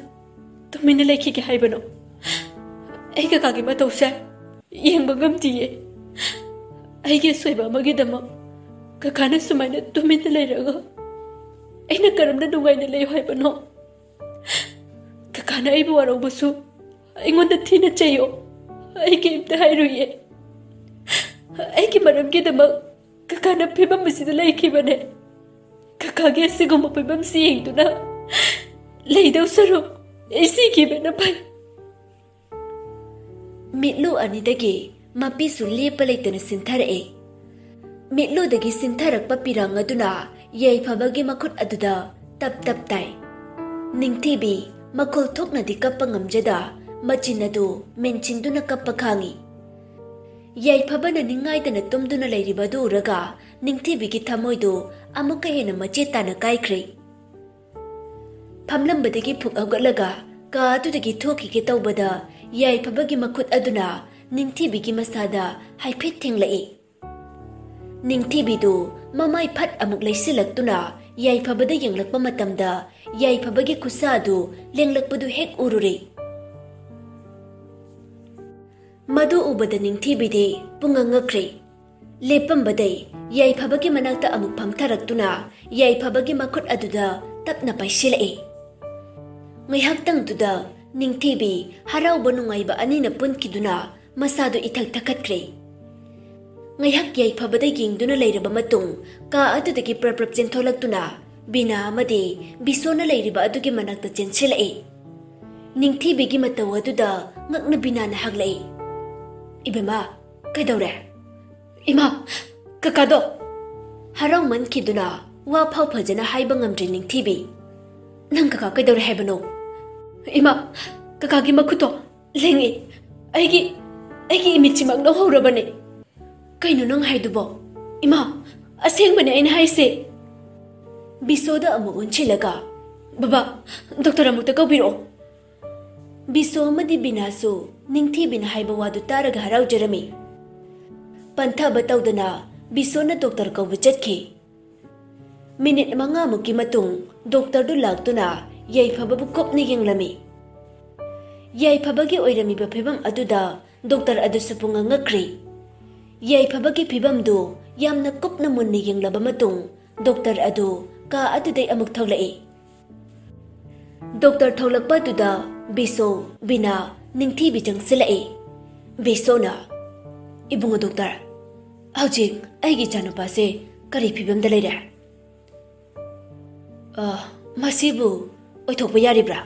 ꯇꯨꯃꯤꯟꯅ ꯂꯩꯈꯤꯒꯦ ꯍꯥꯏꯕꯅꯣ? ꯑꯩ ꯀꯀꯥꯒꯤ ꯃꯇꯧꯁꯦ ꯌꯦꯡꯕ ꯉꯝꯗꯤꯌꯦ꯫ ꯑꯩꯒꯤ ꯑꯁꯣꯏꯕ ꯑꯃꯒꯤꯗꯃꯛ ꯀꯀꯥꯅ ꯁꯨꯃꯥꯏꯅ ꯇꯨꯃꯤꯟꯅ ꯂꯩꯔꯒ ꯑꯩꯅ ꯀꯔꯝꯅ ꯅꯨꯡꯉꯥꯏꯅ ꯂꯩꯌꯨ ꯍꯥꯏꯕꯅꯣ? ꯀꯀꯥꯅ ꯑꯩꯕꯨ ꯋꯥꯔꯧꯕꯁꯨ ꯑꯩꯉꯣꯟꯗ ꯊꯤꯅ ꯆꯩꯌꯣ꯫ ꯑꯩ ꯀꯩꯝꯇ ꯍꯥꯏꯔꯨꯏꯌꯦ꯫ ꯑꯩꯒꯤ ꯃꯔꯝꯒꯤꯗꯃꯛ ꯀꯀꯥꯅ ꯐꯤꯕꯝ ꯑꯁꯤꯗ ꯂꯩꯈꯤꯕꯅꯦ꯫ ꯀꯀꯥꯒꯤ ꯑꯁꯤꯒꯨꯝꯕ ꯐꯤꯕꯝꯁꯤ ꯌꯦꯡꯗꯨꯅ ꯂꯩꯗꯧ ꯁꯔꯨꯛ ꯑꯩ ꯁꯤꯈꯤꯕꯅ ꯐꯩ꯫" ꯃꯤꯠꯂꯨ ꯑꯅꯤꯗꯒꯤ ꯃꯄꯤꯁꯨ ꯂꯦꯞꯄ ꯂꯩꯇꯅ ꯁꯤꯟꯊꯔꯛꯑꯦ꯫ ꯃꯤꯠꯂꯨꯗꯒꯤ ꯁꯤꯟꯊꯔꯛꯄ ꯄꯤꯔꯥꯡ ꯑꯗꯨꯅ ꯌꯥꯏꯐꯕꯒꯤ ꯃꯈꯨꯠ ꯑꯗꯨꯗ ꯇꯞ ꯇꯞ ꯇꯥꯏ꯫ ꯅꯤꯡꯊꯤꯕꯤ ꯃꯈꯣꯜ ꯊꯣꯛꯅꯗꯤ ꯀꯞꯄ ꯉꯝꯖꯗ ꯃꯆꯤꯟ ꯑꯗꯨ ꯃꯦꯟꯁꯤꯟꯗꯨꯅ ꯀꯞꯄ ꯈꯥꯡꯉꯤ꯫ ꯌꯥꯏꯐꯕꯅ ꯅꯤꯡꯉꯥꯏꯗꯅ ꯇꯨꯝꯗꯨꯅ ꯂꯩꯔꯤꯕ ꯑꯗꯨ ꯎꯔꯒ ꯅꯤꯡꯊꯤꯕꯤꯒꯤ ꯊꯃꯣꯏꯗꯨ ꯑꯃꯨꯛꯀ ꯍꯦꯟꯅ ꯃꯆꯦꯠ ꯇꯥꯅ ꯀꯥꯏꯈ꯭ꯔꯦ꯫ ꯐꯝꯂꯝꯕꯗꯒꯤ ꯐꯨꯛ ꯍꯧꯒꯠꯂꯒ ꯀꯥ ꯑꯗꯨꯗꯒꯤ ꯊꯣꯛꯈꯤꯒꯦ ꯇꯧꯕꯗ ꯌꯥꯏꯐꯕꯒꯤ ꯃꯈꯨꯠ ꯑꯗꯨꯅ ꯅꯤꯡꯊꯤꯕꯤꯒꯤ ꯃꯁꯥꯗ ꯍꯥꯏꯐꯦꯠ ꯊꯦꯡꯂꯛꯏ꯫ ꯅꯤꯡꯊꯤꯕꯤꯗꯨ ꯃꯃꯥꯏ ꯐꯠ ꯑꯃꯨꯛ ꯂꯩꯁꯤꯜꯂꯛꯇꯨꯅ ꯌꯥꯏꯐꯕꯗ ꯌꯦꯡꯂꯛꯄ ꯃꯇꯝꯗ ꯌꯥꯏꯐꯕꯒꯤ ꯈꯨꯠꯁꯥ ꯑꯗꯨ ꯂꯦꯡꯂꯛꯄꯗꯨ ꯍꯦꯛ ꯎꯔꯨꯔꯦ꯫ ꯃꯗꯨ ꯎꯕꯗ ꯅꯤꯡꯊꯤꯕꯤꯗꯤ ꯄꯨꯡꯉꯛ ꯉꯛꯈ꯭ꯔꯦ꯫ ꯂꯦꯞꯄꯝꯕꯗꯩ ꯌꯥꯏꯐꯕꯒꯤ ꯃꯅꯥꯛꯇ ꯑꯃꯨꯛ ꯐꯝꯊꯔꯛꯇꯨꯅ ꯌꯥꯏꯐꯕꯒꯤ ꯃꯈꯨꯠ ꯑꯗꯨꯗ ꯇꯞꯅ ꯄꯥꯏꯁꯤꯜꯂꯛꯏ꯫ ꯉꯥꯏꯍꯥꯛꯇꯪꯗꯨꯗ ꯅꯤꯡꯊꯤꯕꯤ ꯍꯔꯥꯎꯕ ꯅꯨꯡꯉꯥꯏꯕ ꯑꯅꯤꯅ ꯄꯨꯟꯈꯤꯗꯨꯅ ꯃꯁꯥꯗꯨ ꯏꯊꯛ ꯊꯛꯀꯠꯈ꯭ꯔꯦ꯫ ꯉꯥꯏꯍꯥꯛ ꯌꯥꯏꯐꯕꯗ ꯌꯦꯡꯗꯨꯅ ꯂꯩꯔꯕ ꯃꯇꯨꯡ ꯀꯥ ꯑꯗꯨꯗꯒꯤ ꯄ꯭ꯔꯞ ꯄ꯭ꯔꯞ ꯆꯦꯟꯊꯣꯛꯂꯛꯇꯨꯅ ꯕꯤꯅꯥ ꯑꯃꯗꯤ ꯕꯤꯁꯣꯅ ꯂꯩꯔꯤꯕ ꯑꯗꯨꯒꯤ ꯃꯅꯥꯛꯇ ꯆꯦꯟꯁꯤꯜꯂꯛꯏ꯫ ꯅꯤꯡꯊꯤꯕꯤꯒꯤ ꯃꯇꯧ ꯑꯗꯨꯗ ꯉꯛꯅ ꯕꯤꯅꯥꯅ ꯍꯪꯂꯛꯏ, "ꯏꯕꯦꯝꯃ, ꯀꯩꯗꯧꯔꯦ?" "ꯏꯃꯥ, ꯀꯀꯥꯗꯣ!" ꯍꯔꯥꯎꯃꯟꯈꯤꯗꯨꯅ ꯋꯥ ꯐꯥꯎ ꯐꯖꯅ ꯍꯥꯏꯕ ꯉꯝꯗ꯭ꯔꯦ ꯅꯤꯡꯊꯤꯕꯤ꯫ "ꯅꯪ ꯀꯀꯥ ꯀꯩꯗꯧꯔꯦ ꯍꯥꯏꯕꯅꯣ?" "ꯏꯃꯥ, ꯀꯀꯥꯒꯤ ꯃꯈꯨꯠꯇꯣ ꯂꯦꯡꯉꯦ꯫ ꯑꯩꯒꯤ, ꯑꯩꯒꯤ ꯏꯃꯤꯠꯁꯤꯃꯛ ꯂꯧꯍꯧꯔꯕꯅꯦ꯫" "ꯀꯩꯅꯣ ꯅꯪ ꯍꯥꯏꯗꯨꯕꯣ?" "ꯏꯃꯥ, ꯑꯁꯦꯡꯕꯅꯦ ꯑꯩꯅ ꯍꯥꯏꯁꯦ꯫" ꯕꯤꯁꯣꯗ ꯑꯃꯨꯛ ꯑꯣꯟꯁꯤꯜꯂꯒ, "ꯕꯕꯥ, ꯗꯣꯛꯇꯔ ꯑꯃꯨꯛꯇ ꯀꯧꯕꯤꯔꯛꯑꯣ꯫" ꯕꯤꯁꯣ ꯑꯃꯗꯤ ꯕꯤꯅꯥꯁꯨ ꯅꯤꯡꯊꯤꯕꯤꯅ ꯍꯥꯏꯕ ꯋꯥꯗꯨ ꯇꯥꯔꯒ ꯍꯔꯥꯎꯖꯔꯝꯃꯤ꯫ ꯄꯟꯊꯕ ꯇꯧꯗꯅ ꯕꯤꯁꯣꯅ ꯗꯣꯛꯇꯔ ꯀꯧꯕ ꯆꯠꯈꯤ꯫ ꯃꯤꯅꯤꯠ ꯃꯉꯥꯃꯨꯛꯀꯤ ꯃꯇꯨꯡ ꯗꯣꯛꯇꯔꯗꯨ ꯂꯥꯛꯇꯨꯅ ꯌꯥꯏꯐꯕꯕꯨ ꯀꯨꯞꯅ ꯌꯦꯡꯂꯝꯃꯤ꯫ ꯌꯥꯏꯐꯕꯒꯤ ꯑꯣꯏꯔꯝꯃꯤꯕ ꯐꯤꯕꯝ ꯑꯗꯨꯗ ꯗꯣꯛꯇꯔ ꯑꯗꯨꯁꯨ ꯄꯨꯡꯉꯛ ꯉꯛꯈ꯭ꯔꯤ꯫ ꯌꯥꯏꯐꯕꯒꯤ ꯐꯤꯕꯝꯗꯨ ꯌꯥꯝꯅ ꯀꯨꯞꯅ ꯃꯨꯟꯅ ꯌꯦꯡꯂꯕ ꯃꯇꯨꯡ ꯗꯣꯛꯇꯔ ꯑꯗꯨ ꯀꯥ ꯑꯗꯨꯗꯩ ꯑꯃꯨꯛ ꯊꯣꯛꯂꯛꯏ꯫ ꯗꯣꯛꯇꯔ ꯊꯣꯛꯂꯛꯄ ꯑꯗꯨꯗ ꯕꯤꯁꯣ, ꯕꯤꯅꯥ, ꯅꯤꯡꯊꯤꯕꯤ ꯆꯪꯁꯤꯜꯂꯛꯏ꯫ ꯕꯤꯁꯣꯅ, "ꯏꯕꯨꯡꯉꯣ ꯗꯣꯛꯇꯔ, ꯍꯧꯖꯤꯛ ꯑꯩꯒꯤ ꯏꯆꯥꯅꯨꯄꯥꯁꯦ ꯀꯔꯤ ꯐꯤꯕꯝꯗ ꯂꯩꯔꯦ?" "ꯑ, ꯃꯁꯤꯕꯨ ꯑꯣꯏꯊꯣꯛꯄ ꯌꯥꯔꯤꯕ꯭ꯔꯥ?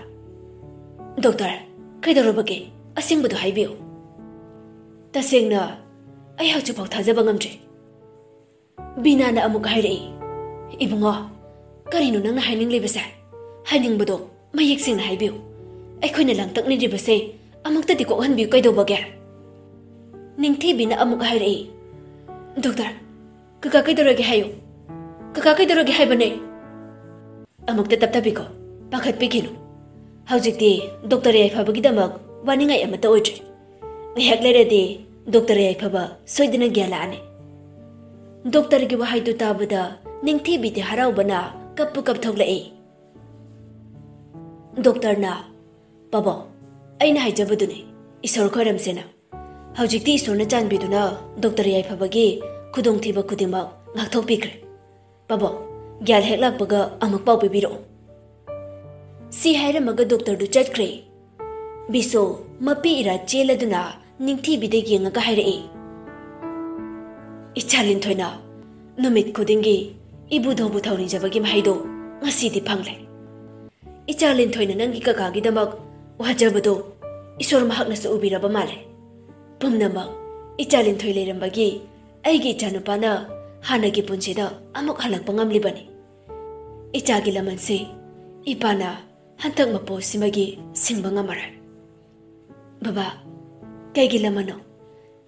ꯗꯣꯛꯇꯔ, ꯀꯩꯗꯧꯔꯕꯒꯦ? ꯑꯁꯦꯡꯕꯗꯨ ꯍꯥꯏꯕꯤꯌꯨ꯫" "ꯇꯁꯦꯡꯅ, ꯑꯩ ꯍꯧꯖꯤꯛꯐꯥꯎ ꯊꯥꯖꯕ ꯉꯝꯗ꯭ꯔꯤ꯫" ꯕꯤꯅꯥꯅ ꯑꯃꯨꯛ ꯍꯥꯏꯔꯛꯏ, "ꯏꯕꯨꯡꯉꯣ, ꯀꯔꯤꯅꯣ ꯅꯪꯅ ꯍꯥꯏꯅꯤꯡꯂꯤꯕꯁꯦ? ꯍꯥꯏꯅꯤꯡꯕꯗꯣ ꯃꯌꯦꯛ ꯁꯦꯡꯅ ꯍꯥꯏꯕꯤꯌꯨ꯫ ꯑꯩꯈꯣꯏꯅ ꯂꯥꯡꯇꯛꯅꯔꯤꯕꯁꯦ ꯑꯃꯨꯛꯇꯗꯤ ꯀꯣꯛꯍꯟꯕꯤꯌꯨ ꯀꯩꯗꯧꯕꯒꯦ?" ꯅꯤꯡꯊꯤꯕꯤꯅ ꯑꯃꯨꯛ ꯍꯥꯏꯔꯛꯏ, "ꯗꯣꯛꯇꯔ, ꯀꯀꯥ ꯀꯩꯗꯧꯔꯒꯦ ꯍꯥꯏꯌꯨ꯫ ꯀꯀꯥ ꯀꯩꯗꯧꯔꯒꯦ ꯍꯥꯏꯕꯅꯦ?" "ꯑꯃꯨꯛꯇ ꯇꯞꯊꯕꯤꯀꯣ, ꯄꯥꯈꯠꯄꯤꯈꯤꯅꯨ꯫ ꯍꯧꯖꯤꯛꯇꯤ ꯗꯣꯛꯇꯔ ꯌꯥꯏꯐꯕꯒꯤꯗꯃꯛ ꯋꯥꯅꯤꯡꯉꯥꯏ ꯑꯃꯠꯇ ꯑꯣꯏꯗ꯭ꯔꯦ꯫ ꯉꯥꯏꯍꯥꯛ ꯂꯩꯔꯗꯤ ꯗꯣꯛꯇꯔ ꯌꯥꯏꯐꯕ ꯁꯣꯏꯗꯅ ꯒ꯭ꯌꯥꯟ ꯂꯥꯛꯑꯅꯤ꯫" ꯗꯣꯛꯇꯔꯒꯤ ꯋꯥꯍꯩꯗꯨ ꯇꯥꯕꯗ ꯅꯤꯡꯊꯤꯕꯤꯗꯤ ꯍꯔꯥꯎꯕꯅ ꯀꯞꯄꯨ ꯀꯞꯊꯣꯛꯂꯛꯏ꯫ ꯗꯣꯛꯇꯔꯅ, "ꯄꯥꯕꯨꯡ, ꯑꯩꯅ ꯍꯥꯏꯖꯕꯗꯨꯅꯤ, ꯏꯁꯣꯔ ꯈꯣꯏꯔꯝꯁꯦꯅ꯫ ꯍꯧꯖꯤꯛꯇꯤ ꯏꯁꯣꯔꯅ ꯆꯥꯟꯕꯤꯗꯨꯅ ꯗꯣꯛꯇꯔ ꯌꯥꯏꯐꯕꯒꯤ ꯈꯨꯗꯣꯡꯊꯤꯕ ꯈꯨꯗꯤꯡꯃꯛ ꯉꯥꯛꯊꯣꯛꯄꯤꯈ꯭ꯔꯦ꯫ ꯄꯥꯕꯨꯡ, ꯒ꯭ꯌꯥꯟ ꯍꯦꯛ ꯂꯥꯛꯄꯒ ꯑꯃꯨꯛ ꯄꯥꯎ ꯄꯤꯕꯤꯔꯛꯑꯣ꯫" ꯁꯤ ꯍꯥꯏꯔꯝꯃꯒ ꯗꯣꯛꯇꯔꯗꯨ ꯆꯠꯈ꯭ꯔꯦ꯫ ꯕꯤꯁꯣ ꯃꯄꯤ ꯏꯔꯥ ꯆꯦꯜꯂꯗꯨꯅ ꯅꯤꯡꯊꯤꯕꯤꯗ ꯌꯦꯡꯉꯒ ꯍꯥꯏꯔꯛꯏ, "ꯏꯆꯥ ꯂꯤꯟꯊꯣꯏꯅ ꯅꯨꯃꯤꯠ ꯈꯨꯗꯤꯡꯒꯤ ꯏꯕꯨꯙꯧꯕꯨ ꯊꯧꯅꯤꯖꯕꯒꯤ ꯃꯍꯩꯗꯣ ꯉꯁꯤꯗꯤ ꯐꯪꯂꯦ꯫ ꯏꯆꯥ ꯂꯤꯟꯊꯣꯏꯅ ꯅꯪꯒꯤ ꯀꯀꯥꯒꯤꯗꯃꯛ ꯋꯥꯖꯕꯗꯣ ꯏꯁꯣꯔ ꯃꯍꯥꯛꯅꯁꯨ ꯎꯕꯤꯔꯕ ꯃꯥꯜꯂꯦ꯫ ꯄꯨꯝꯅꯃꯛ ꯏꯆꯥ ꯂꯤꯟꯊꯣꯏ ꯂꯩꯔꯝꯕꯒꯤ ꯑꯩꯒꯤ ꯏꯆꯥꯅꯨꯄꯥꯅ ꯍꯥꯟꯅꯒꯤ ꯄꯨꯟꯁꯤꯗ ꯑꯃꯨꯛ ꯍꯜꯂꯛꯄ ꯉꯝꯂꯤꯕꯅꯤ꯫ ꯏꯆꯥꯒꯤ ꯂꯃꯟꯁꯤ ꯏꯄꯥꯅ ꯍꯟꯗꯛ ꯃꯄꯣꯛꯁꯤꯃꯒꯤ ꯁꯤꯡꯕ ꯉꯝꯃꯔꯣꯏ꯫" "ꯕꯕꯥ, ꯀꯩꯒꯤ ꯂꯃꯟꯅꯣ?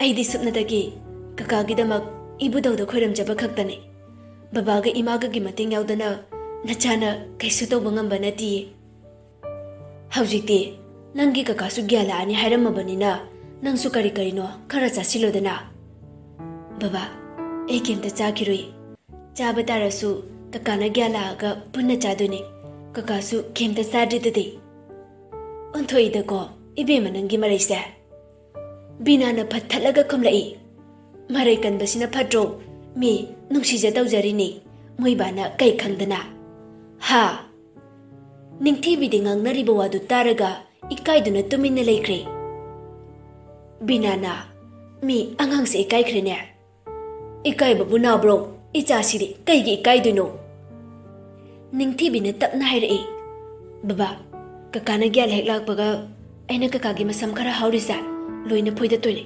ꯑꯩꯗꯤ ꯁꯨꯞꯅꯇꯒꯤ ꯀꯀꯥꯒꯤꯗꯃꯛ ꯏꯕꯨꯙꯧꯗ ꯈꯣꯏꯔꯝꯖꯕ ꯈꯛꯇꯅꯤ꯫ ꯕꯕꯥꯒ ꯏꯃꯥꯒꯒꯤ ꯃꯇꯦꯡ ꯌꯥꯎꯗꯅ ꯅꯆꯥꯅ ꯀꯩꯁꯨ ꯇꯧꯕ ꯉꯝꯕ ꯅꯠꯇꯤꯌꯦ꯫" "ꯍꯧꯖꯤꯛꯇꯤ ꯅꯪꯒꯤ ꯀꯀꯥꯁꯨ ꯒ꯭ꯌꯥꯟ ꯂꯥꯛꯑꯅꯤ ꯍꯥꯏꯔꯝꯃꯕꯅꯤꯅ, ꯅꯪꯁꯨ ꯀꯔꯤ ꯀꯔꯤꯅꯣ ꯈꯔ ꯆꯥꯁꯤꯜꯂꯣꯗꯅ꯫ ꯕꯕꯥ, ꯑꯩ ꯀꯩꯝꯇ ꯆꯥꯈꯤꯔꯣꯏ꯫ ꯆꯥꯕ ꯇꯥꯔꯁꯨ ꯀꯀꯥꯅ ꯒ꯭ꯌꯥꯟ ꯂꯥꯛꯑꯒ ꯄꯨꯟꯅ ꯆꯥꯗꯣꯏꯅꯤ꯫ ꯀꯀꯥꯁꯨ ꯀꯩꯝꯇ ꯆꯥꯗ꯭ꯔꯤꯗꯨꯗꯤ꯫ ꯑꯣꯟꯊꯣꯛꯏꯗꯀꯣ ꯏꯕꯦꯝꯃ ꯅꯪꯒꯤ ꯃꯔꯩꯁꯦ꯫ ꯕꯤꯅꯥꯅ ꯐꯠ ꯊꯠꯂꯒ ꯈꯨꯝꯂꯛꯏ꯫ ꯃꯔꯩ ꯀꯟꯕꯁꯤꯅ ꯐꯠꯇ꯭ꯔꯣ? ꯃꯤ ꯅꯨꯡꯁꯤꯖ ꯇꯧꯖꯔꯤꯅꯤ, ꯃꯣꯏꯕꯥꯅ ꯀꯩ ꯈꯪꯗꯅ꯫ ꯍꯥ? ꯅꯤꯡꯊꯤꯕꯤꯗꯤ ꯉꯥꯡꯅꯔꯤꯕ ꯋꯥꯗꯨ ꯇꯥꯔꯒ ꯏꯀꯥꯏꯗꯨꯅ ꯇꯨꯃꯤꯟꯅ ꯂꯩꯈ꯭ꯔꯦ꯫ ꯕꯤꯅꯥꯅ, "ꯃꯤ ꯑꯉꯥꯡꯁꯦ ꯏꯀꯥꯏꯈ꯭ꯔꯦꯅꯦ꯫ ꯏꯀꯥꯏꯕꯕꯨ ꯅꯥꯕ꯭ꯔꯣ? ꯏꯆꯥꯁꯤꯗꯤ ꯀꯩꯒꯤ ꯏꯀꯥꯏꯗꯣꯏꯅꯣ?" ꯅꯤꯡꯊꯤꯕꯤꯅ ꯇꯞꯅ ꯍꯥꯏꯔꯛꯏ, "ꯕꯕꯥ, ꯀꯀꯥꯅ ꯒ꯭ꯌꯥꯟ ꯍꯦꯛ ꯂꯥꯛꯄꯒ ꯑꯩꯅ ꯀꯀꯥꯒꯤ ꯃꯁꯝ ꯈꯔ ꯍꯧꯔꯤꯁꯦ ꯂꯣꯏꯅ ꯐꯣꯏꯗꯠꯇꯣꯏꯅꯦ꯫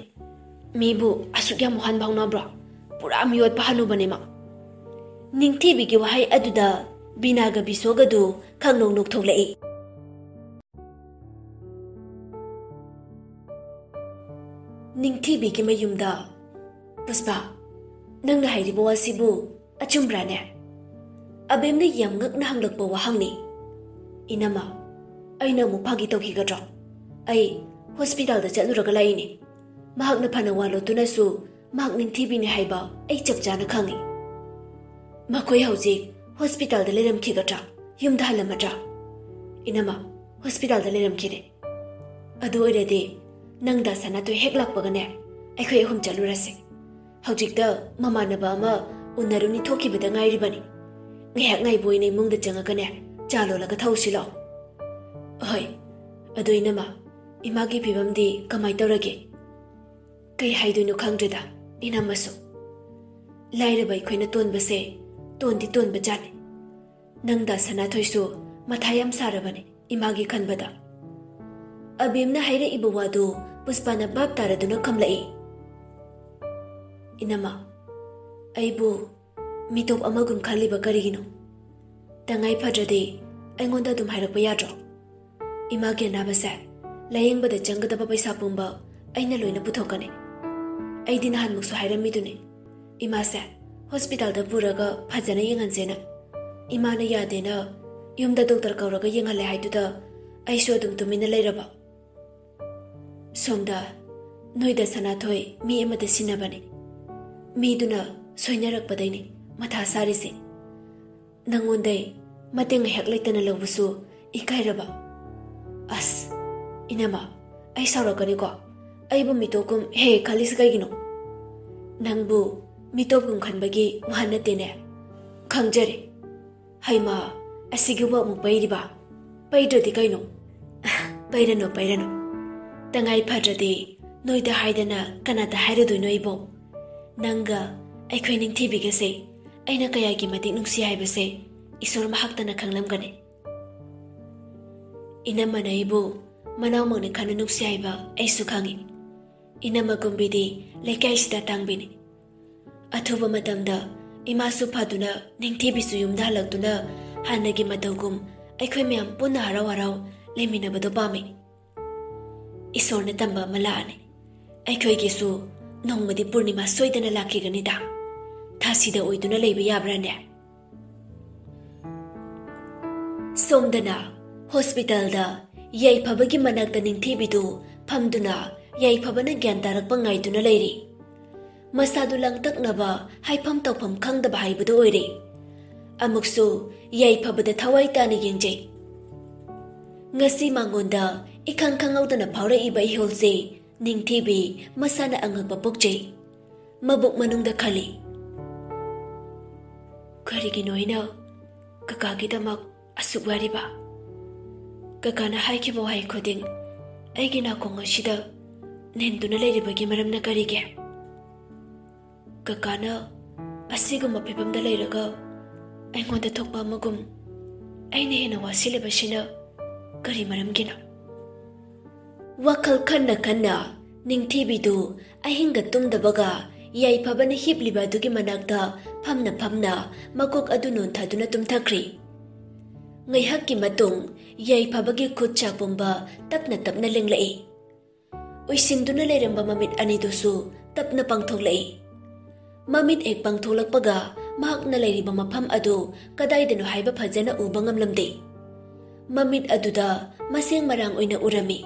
ꯃꯤꯕꯨ ꯑꯁꯨꯛ ꯌꯥꯝ ꯋꯥꯍꯟꯕ ꯍꯧꯅꯕ꯭ꯔꯣ? ꯄꯨꯔꯥ ꯃꯤꯑꯣꯠꯄ ꯍꯅꯨꯕꯅꯦ ꯃꯥ꯫" ꯅꯤꯡꯊꯤꯕꯤꯒꯤ ꯋꯥꯍꯩ ꯑꯗꯨꯗ ꯕꯤꯅꯥꯒ ꯕꯤꯁꯣꯒꯗꯨ ꯈꯪꯅꯣꯛ ꯅꯣꯛꯊꯣꯛꯂꯛꯏ꯫ ꯅꯤꯡꯊꯤꯕꯤꯒꯤ ꯃꯌꯨꯝꯗ꯫ "ꯄꯨꯁꯄꯥ, ꯅꯪꯅ ꯍꯥꯏꯔꯤꯕ ꯋꯥꯁꯤꯕꯨ ꯑꯆꯨꯝꯕ꯭ꯔꯥꯅꯦ?" ꯑꯕꯦꯝꯅ ꯌꯥꯝ ꯉꯛꯅ ꯍꯪꯂꯛꯄ ꯋꯥꯍꯪꯅꯤ꯫ "ꯏꯅꯝꯃ, ꯑꯩꯅ ꯑꯃꯨꯛ ꯐꯥꯒꯤ ꯇꯧꯈꯤꯒꯗ꯭ꯔꯣ? ꯑꯩ ꯍꯣꯁꯄꯤꯇꯥꯜꯗ ꯆꯠꯂꯨꯔꯒ ꯂꯥꯛꯏꯅꯦ꯫ ꯃꯍꯥꯛꯅ ꯐꯅ ꯋꯥ ꯂꯣꯠꯇꯨꯅꯁꯨ ꯃꯍꯥꯛ ꯅꯤꯡꯊꯤꯕꯤꯅꯤ ꯍꯥꯏꯕ ꯑꯩ ꯆꯞ ꯆꯥꯅ ꯈꯪꯏ꯫ ꯃꯈꯣꯏ ꯍꯧꯖꯤꯛ ꯍꯣꯁꯄꯤꯇꯥꯜꯗ ꯂꯩꯔꯝꯈꯤꯒꯗ꯭ꯔꯥ? ꯌꯨꯝꯗ ꯍꯜꯂꯝꯃꯗ꯭ꯔꯥ?" "ꯏꯅꯝꯃ, ꯍꯣꯁꯄꯤꯇꯥꯜꯗ ꯂꯩꯔꯝꯈꯤꯔꯦ꯫ ꯑꯗꯨ ꯑꯣꯏꯔꯗꯤ ꯅꯪ ꯗꯥ ꯁꯅꯥꯇꯣꯏ ꯍꯦꯛ ꯂꯥꯛꯄꯒꯅꯦ, ꯑꯩꯈꯣꯏ ꯑꯍꯨꯝ ꯆꯠꯂꯨꯔꯁꯦ꯫ ꯍꯧꯖꯤꯛꯇ ꯃꯃꯥꯟꯅꯕ ꯑꯃ ꯎꯅꯔꯨꯅꯤ ꯊꯣꯛꯈꯤꯕꯗ ꯉꯥꯏꯔꯤꯕꯅꯤ꯫ ꯉꯥꯏꯍꯥꯛ ꯉꯥꯏꯕ ꯑꯣꯏꯅ ꯏꯃꯨꯡꯗ ꯆꯪꯉꯒꯅꯦ, ꯆꯥ ꯂꯣꯜꯂꯒ ꯊꯛꯎꯁꯤ ꯂꯥꯛꯑꯣ꯫" "ꯍꯣꯏ꯫ ꯑꯗꯣ ꯏꯅꯝꯃ, ꯏꯃꯥꯒꯤ ꯐꯤꯕꯝꯗꯤ ꯀꯃꯥꯏ ꯇꯧꯔꯒꯦ?" "ꯀꯩ ꯍꯥꯏꯗꯣꯏꯅꯣ ꯈꯪꯗ꯭ꯔꯦꯗ, ꯏꯅꯝꯃꯁꯨ꯫ ꯂꯥꯏꯔꯕ ꯑꯩꯈꯣꯏꯅ ꯇꯣꯟꯕꯁꯦ ꯇꯣꯟꯗꯤ ꯇꯣꯟꯕ ꯖꯥꯠꯅꯤ꯫ ꯅꯪ ꯗꯥ ꯁꯅꯥꯊꯣꯏꯁꯨ ꯃꯊꯥ ꯌꯥꯝ ꯁꯥꯔꯕꯅꯤ ꯏꯃꯥꯒꯤ ꯈꯟꯕꯗ꯫" ꯑꯕꯦꯝꯅ ꯍꯥꯏꯔꯛꯏꯕ ꯋꯥꯗꯨ ꯄꯨꯁꯄꯥꯅ ꯚꯥꯞ ꯇꯥꯔꯗꯨꯅ ꯈꯨꯝꯂꯛꯏ꯫ "ꯏꯅꯝꯃ, ꯑꯩꯕꯨ ꯃꯤꯇꯣꯞ ꯑꯃꯒꯨꯝ ꯈꯜꯂꯤꯕ ꯀꯔꯤꯒꯤꯅꯣ? ꯇꯉꯥꯏ ꯐꯗ꯭ꯔꯗꯤ ꯑꯩꯉꯣꯟꯗ ꯑꯗꯨꯝ ꯍꯥꯏꯔꯛꯄ ꯌꯥꯗ꯭ꯔꯣ? ꯏꯃꯥꯒꯤ ꯑꯅꯥꯕꯁꯦ ꯂꯥꯌꯦꯡꯕꯗ ꯆꯪꯒꯗꯕ ꯄꯩꯁꯥ ꯄꯨꯝꯕ ꯑꯩꯅ ꯂꯣꯏꯅ ꯄꯨꯊꯣꯛꯀꯅꯤ꯫ ꯑꯩꯗꯤ ꯅꯍꯥꯟꯃꯨꯛꯁꯨ ꯍꯥꯏꯔꯝꯃꯤꯗꯨꯅꯤ, ꯏꯃꯥꯁꯦ ꯍꯣꯁꯄꯤꯇꯥꯜꯗ ꯄꯨꯔꯒ ꯐꯖꯅ ꯌꯦꯡꯍꯟꯁꯦꯅ꯫ ꯏꯃꯥꯅ ꯌꯥꯗꯦꯅ ꯌꯨꯝꯗ ꯗꯣꯛꯇꯔ ꯀꯧꯔꯒ ꯌꯦꯡꯍꯜꯂꯦ ꯍꯥꯏꯗꯨꯗ ꯑꯩꯁꯨ ꯑꯗꯨꯝ ꯇꯨꯃꯤꯟꯅ ꯂꯩꯔꯕ꯫ ꯁꯣꯝꯗ ꯅꯣꯏꯗ ꯁꯅꯥꯊꯣꯏ ꯃꯤ ꯑꯃꯗ ꯁꯤꯟꯅꯕꯅꯤ꯫ ꯃꯤꯗꯨꯅ ꯁꯣꯏꯅꯔꯛꯄꯗꯩꯅꯤ ꯃꯊꯥ ꯁꯥꯔꯤꯁꯦ꯫ ꯅꯪꯉꯣꯟꯗꯩ ꯃꯇꯦꯡ ꯉꯥꯏꯍꯥꯛ ꯂꯩꯇꯅ ꯂꯧꯕꯁꯨ ꯏꯀꯥꯏꯔꯕ꯫ ꯑꯁ, ꯏꯅꯝꯃ, ꯑꯩ ꯁꯥꯎꯔꯛꯀꯅꯤꯀꯣ꯫ ꯑꯩꯕꯨ ꯃꯤꯇꯣꯞꯀꯨꯝ ꯍꯦꯛ ꯍꯦꯛ ꯈꯜꯂꯤꯁꯤ ꯀꯩꯒꯤꯅꯣ? ꯅꯪꯕꯨ ꯃꯤꯇꯣꯞꯀꯨꯝ ꯈꯟꯕꯒꯤ ꯋꯥ ꯅꯠꯇꯦꯅꯦ꯫ ꯈꯪꯖꯔꯦ꯫ ꯍꯩꯃꯥ, ꯑꯁꯤꯒꯤꯕꯨ ꯑꯃꯨꯛ ꯄꯩꯔꯤꯕ? ꯄꯩꯗ꯭ꯔꯗꯤ ꯀꯩꯅꯣ? ꯄꯩꯔꯅꯨ, ꯄꯩꯔꯅꯨ꯫ ꯇꯉꯥꯏ ꯐꯗ꯭ꯔꯗꯤ ꯅꯣꯏꯗ ꯍꯥꯏꯗꯅ ꯀꯅꯥꯗ ꯍꯥꯏꯔꯨꯗꯣꯏꯅꯣ ꯑꯩꯕꯣ? ꯅꯪꯒ ꯑꯩꯈꯣꯏ ꯅꯤꯡꯊꯤꯕꯤꯒꯁꯦ ꯑꯩꯅ ꯀꯌꯥꯒꯤ ꯃꯇꯤꯛ ꯅꯨꯡꯁꯤ ꯍꯥꯏꯕꯁꯦ ꯏꯁꯣꯔ ꯃꯍꯥꯛꯇꯅ ꯈꯪꯂꯝꯒꯅꯤ꯫ ꯏꯅꯝꯃꯅ ꯑꯩꯕꯨ ꯃꯅꯥꯎꯃꯛꯅꯤ ꯈꯟꯅ ꯅꯨꯡꯁꯤ ꯍꯥꯏꯕ ꯑꯩꯁꯨ ꯈꯪꯏ꯫ ꯏꯅꯝꯃ ꯀꯨꯝꯕꯤꯗꯤ ꯂꯩꯀꯥꯏꯁꯤꯗ ꯇꯥꯡꯕꯤꯅꯤ꯫ ꯑꯊꯨꯕ ꯃꯇꯝꯗ ꯏꯃꯥꯁꯨ ꯐꯗꯨꯅ ꯅꯤꯡꯊꯤꯕꯤꯁꯨ ꯌꯨꯝꯗ ꯍꯜꯂꯛꯇꯨꯅ ꯍꯥꯟꯅꯒꯤ ꯃꯇꯧꯒꯨꯝ ꯑꯩꯈꯣꯏ ꯃꯌꯥꯝ ꯄꯨꯟꯅ ꯍꯔꯥꯎ ꯍꯔꯥꯎ ꯂꯩꯃꯤꯟꯅꯕꯗꯣ ꯄꯥꯝꯃꯤ꯫ ꯏꯁꯣꯔꯅ ꯇꯝꯕ ꯑꯃ ꯂꯥꯛꯑꯅꯤ꯫ ꯑꯩꯈꯣꯏꯒꯤꯁꯨ ꯅꯣꯡꯃꯗꯤ ꯄꯨꯔꯅꯤꯃꯥ ꯁꯣꯏꯗꯅ ꯂꯥꯛꯈꯤꯒꯅꯤꯗ꯫ ꯊꯥꯁꯤꯗ ꯑꯣꯏꯗꯨꯅ ꯂꯩꯕ ꯌꯥꯕ꯭ꯔꯥꯅꯦ? ꯁꯣꯝꯗꯅ ꯍꯣꯁꯄꯤꯇꯥꯜꯗ ꯌꯥꯏꯐꯕꯒꯤ ꯃꯅꯥꯛꯇ ꯅꯤꯡꯊꯤꯕꯤꯗꯨ ꯐꯝꯗꯨꯅ ꯌꯥꯏꯐꯕꯅ ꯒ꯭ꯌꯥꯟ ꯇꯥꯔꯛꯄ ꯉꯥꯏꯗꯨꯅ ꯂꯩꯔꯤ꯫ ꯃꯁꯥꯗꯨ ꯂꯥꯡꯇꯛꯅꯕ, ꯍꯥꯏꯐꯝ ꯇꯧꯐꯝ ꯈꯪꯗꯕ ꯍꯥꯏꯕꯗꯨ ꯑꯣꯏꯔꯦ꯫ ꯑꯃꯨꯛꯁꯨ ꯌꯥꯏꯐꯕꯗ ꯊꯋꯥꯏ ꯇꯥꯅ ꯌꯦꯡꯖꯩ꯫ ꯉꯁꯤ ꯃꯉꯣꯟꯗ ꯏꯈꯪ ꯈꯪꯍꯧꯗꯅ ꯐꯥꯎꯔꯛꯏꯕ ꯏꯍꯨꯜꯁꯦ ꯅꯤꯡꯊꯤꯕꯤ ꯃꯁꯥꯅ ꯑꯉꯛꯄ ꯄꯣꯛꯆꯩ꯫ ꯃꯕꯨꯛ ꯃꯅꯨꯡꯗ ꯈꯜꯂꯤ, "ꯀꯔꯤꯒꯤꯅꯣ ꯑꯩꯅ ꯀꯀꯥꯒꯤꯗꯃꯛ ꯑꯁꯨꯛ ꯋꯥꯔꯤꯕ? ꯀꯀꯥꯅ ꯍꯥꯏꯈꯤꯕ ꯋꯥꯍꯩ ꯈꯨꯗꯤꯡ ꯑꯩꯒꯤ ꯅꯥꯀꯣꯡ ꯑꯁꯤꯗ ꯅꯤꯟꯗꯨꯅ ꯂꯩꯔꯤꯕꯒꯤ ꯃꯔꯝꯅ ꯀꯔꯤꯒꯤ? ꯀꯀꯥꯅ ꯑꯁꯤꯒꯨꯝꯕ ꯐꯤꯕꯝꯗ ꯂꯩꯔꯒ ꯑꯩꯉꯣꯟꯗ ꯊꯣꯛꯄ ꯑꯃꯒꯨꯝ ꯑꯩꯅ ꯍꯦꯟꯅ ꯋꯥꯁꯤꯜꯂꯤꯕꯁꯤꯅ ꯀꯔꯤ ꯃꯔꯝꯒꯤꯅꯣ?" ꯋꯥꯈꯜ ꯈꯟꯅ ꯈꯟꯅ ꯅꯤꯡꯊꯤꯕꯤꯗꯨ ꯑꯍꯤꯡꯒ ꯇꯨꯝꯗꯕꯒ ꯌꯥꯏꯐꯕꯅ ꯍꯤꯞꯂꯤꯕ ꯑꯗꯨꯒꯤ ꯃꯅꯥꯛꯇ ꯐꯝꯅ ꯐꯝꯅ ꯃꯀꯣꯛ ꯑꯗꯨ ꯅꯣꯟꯊꯗꯨꯅ ꯇꯨꯝꯊꯈ꯭ꯔꯤ꯫ ꯉꯥꯏꯍꯥꯛꯀꯤ ꯃꯇꯨꯡ ꯌꯥꯏꯐꯕꯒꯤ ꯈꯨꯠ ꯁꯥ ꯄꯨꯝꯕ ꯇꯞꯅ ꯇꯞꯅ ꯂꯦꯡꯂꯛꯏ꯫ ꯎꯏꯁꯤꯟꯗꯨꯅ ꯂꯩꯔꯝꯕ ꯃꯃꯤꯠ ꯑꯅꯤꯗꯨꯁꯨ ꯇꯞꯅ ꯄꯥꯡꯊꯣꯛꯂꯛꯏ꯫ ꯃꯃꯤꯠ ꯍꯦꯛ ꯄꯥꯡꯊꯣꯛꯂꯛꯄꯒ ꯃꯍꯥꯛꯅ ꯂꯩꯔꯤꯕ ꯃꯐꯝ ꯑꯗꯨ ꯀꯗꯥꯏꯗꯅꯣ ꯍꯥꯏꯕ ꯐꯖꯅ ꯎꯕ ꯉꯝꯂꯝꯗꯦ꯫ ꯃꯃꯤꯠ ꯑꯗꯨꯗ ꯃꯁꯦꯡ ꯃꯔꯥꯡ ꯑꯣꯏꯅ ꯎꯔꯝꯃꯤ꯫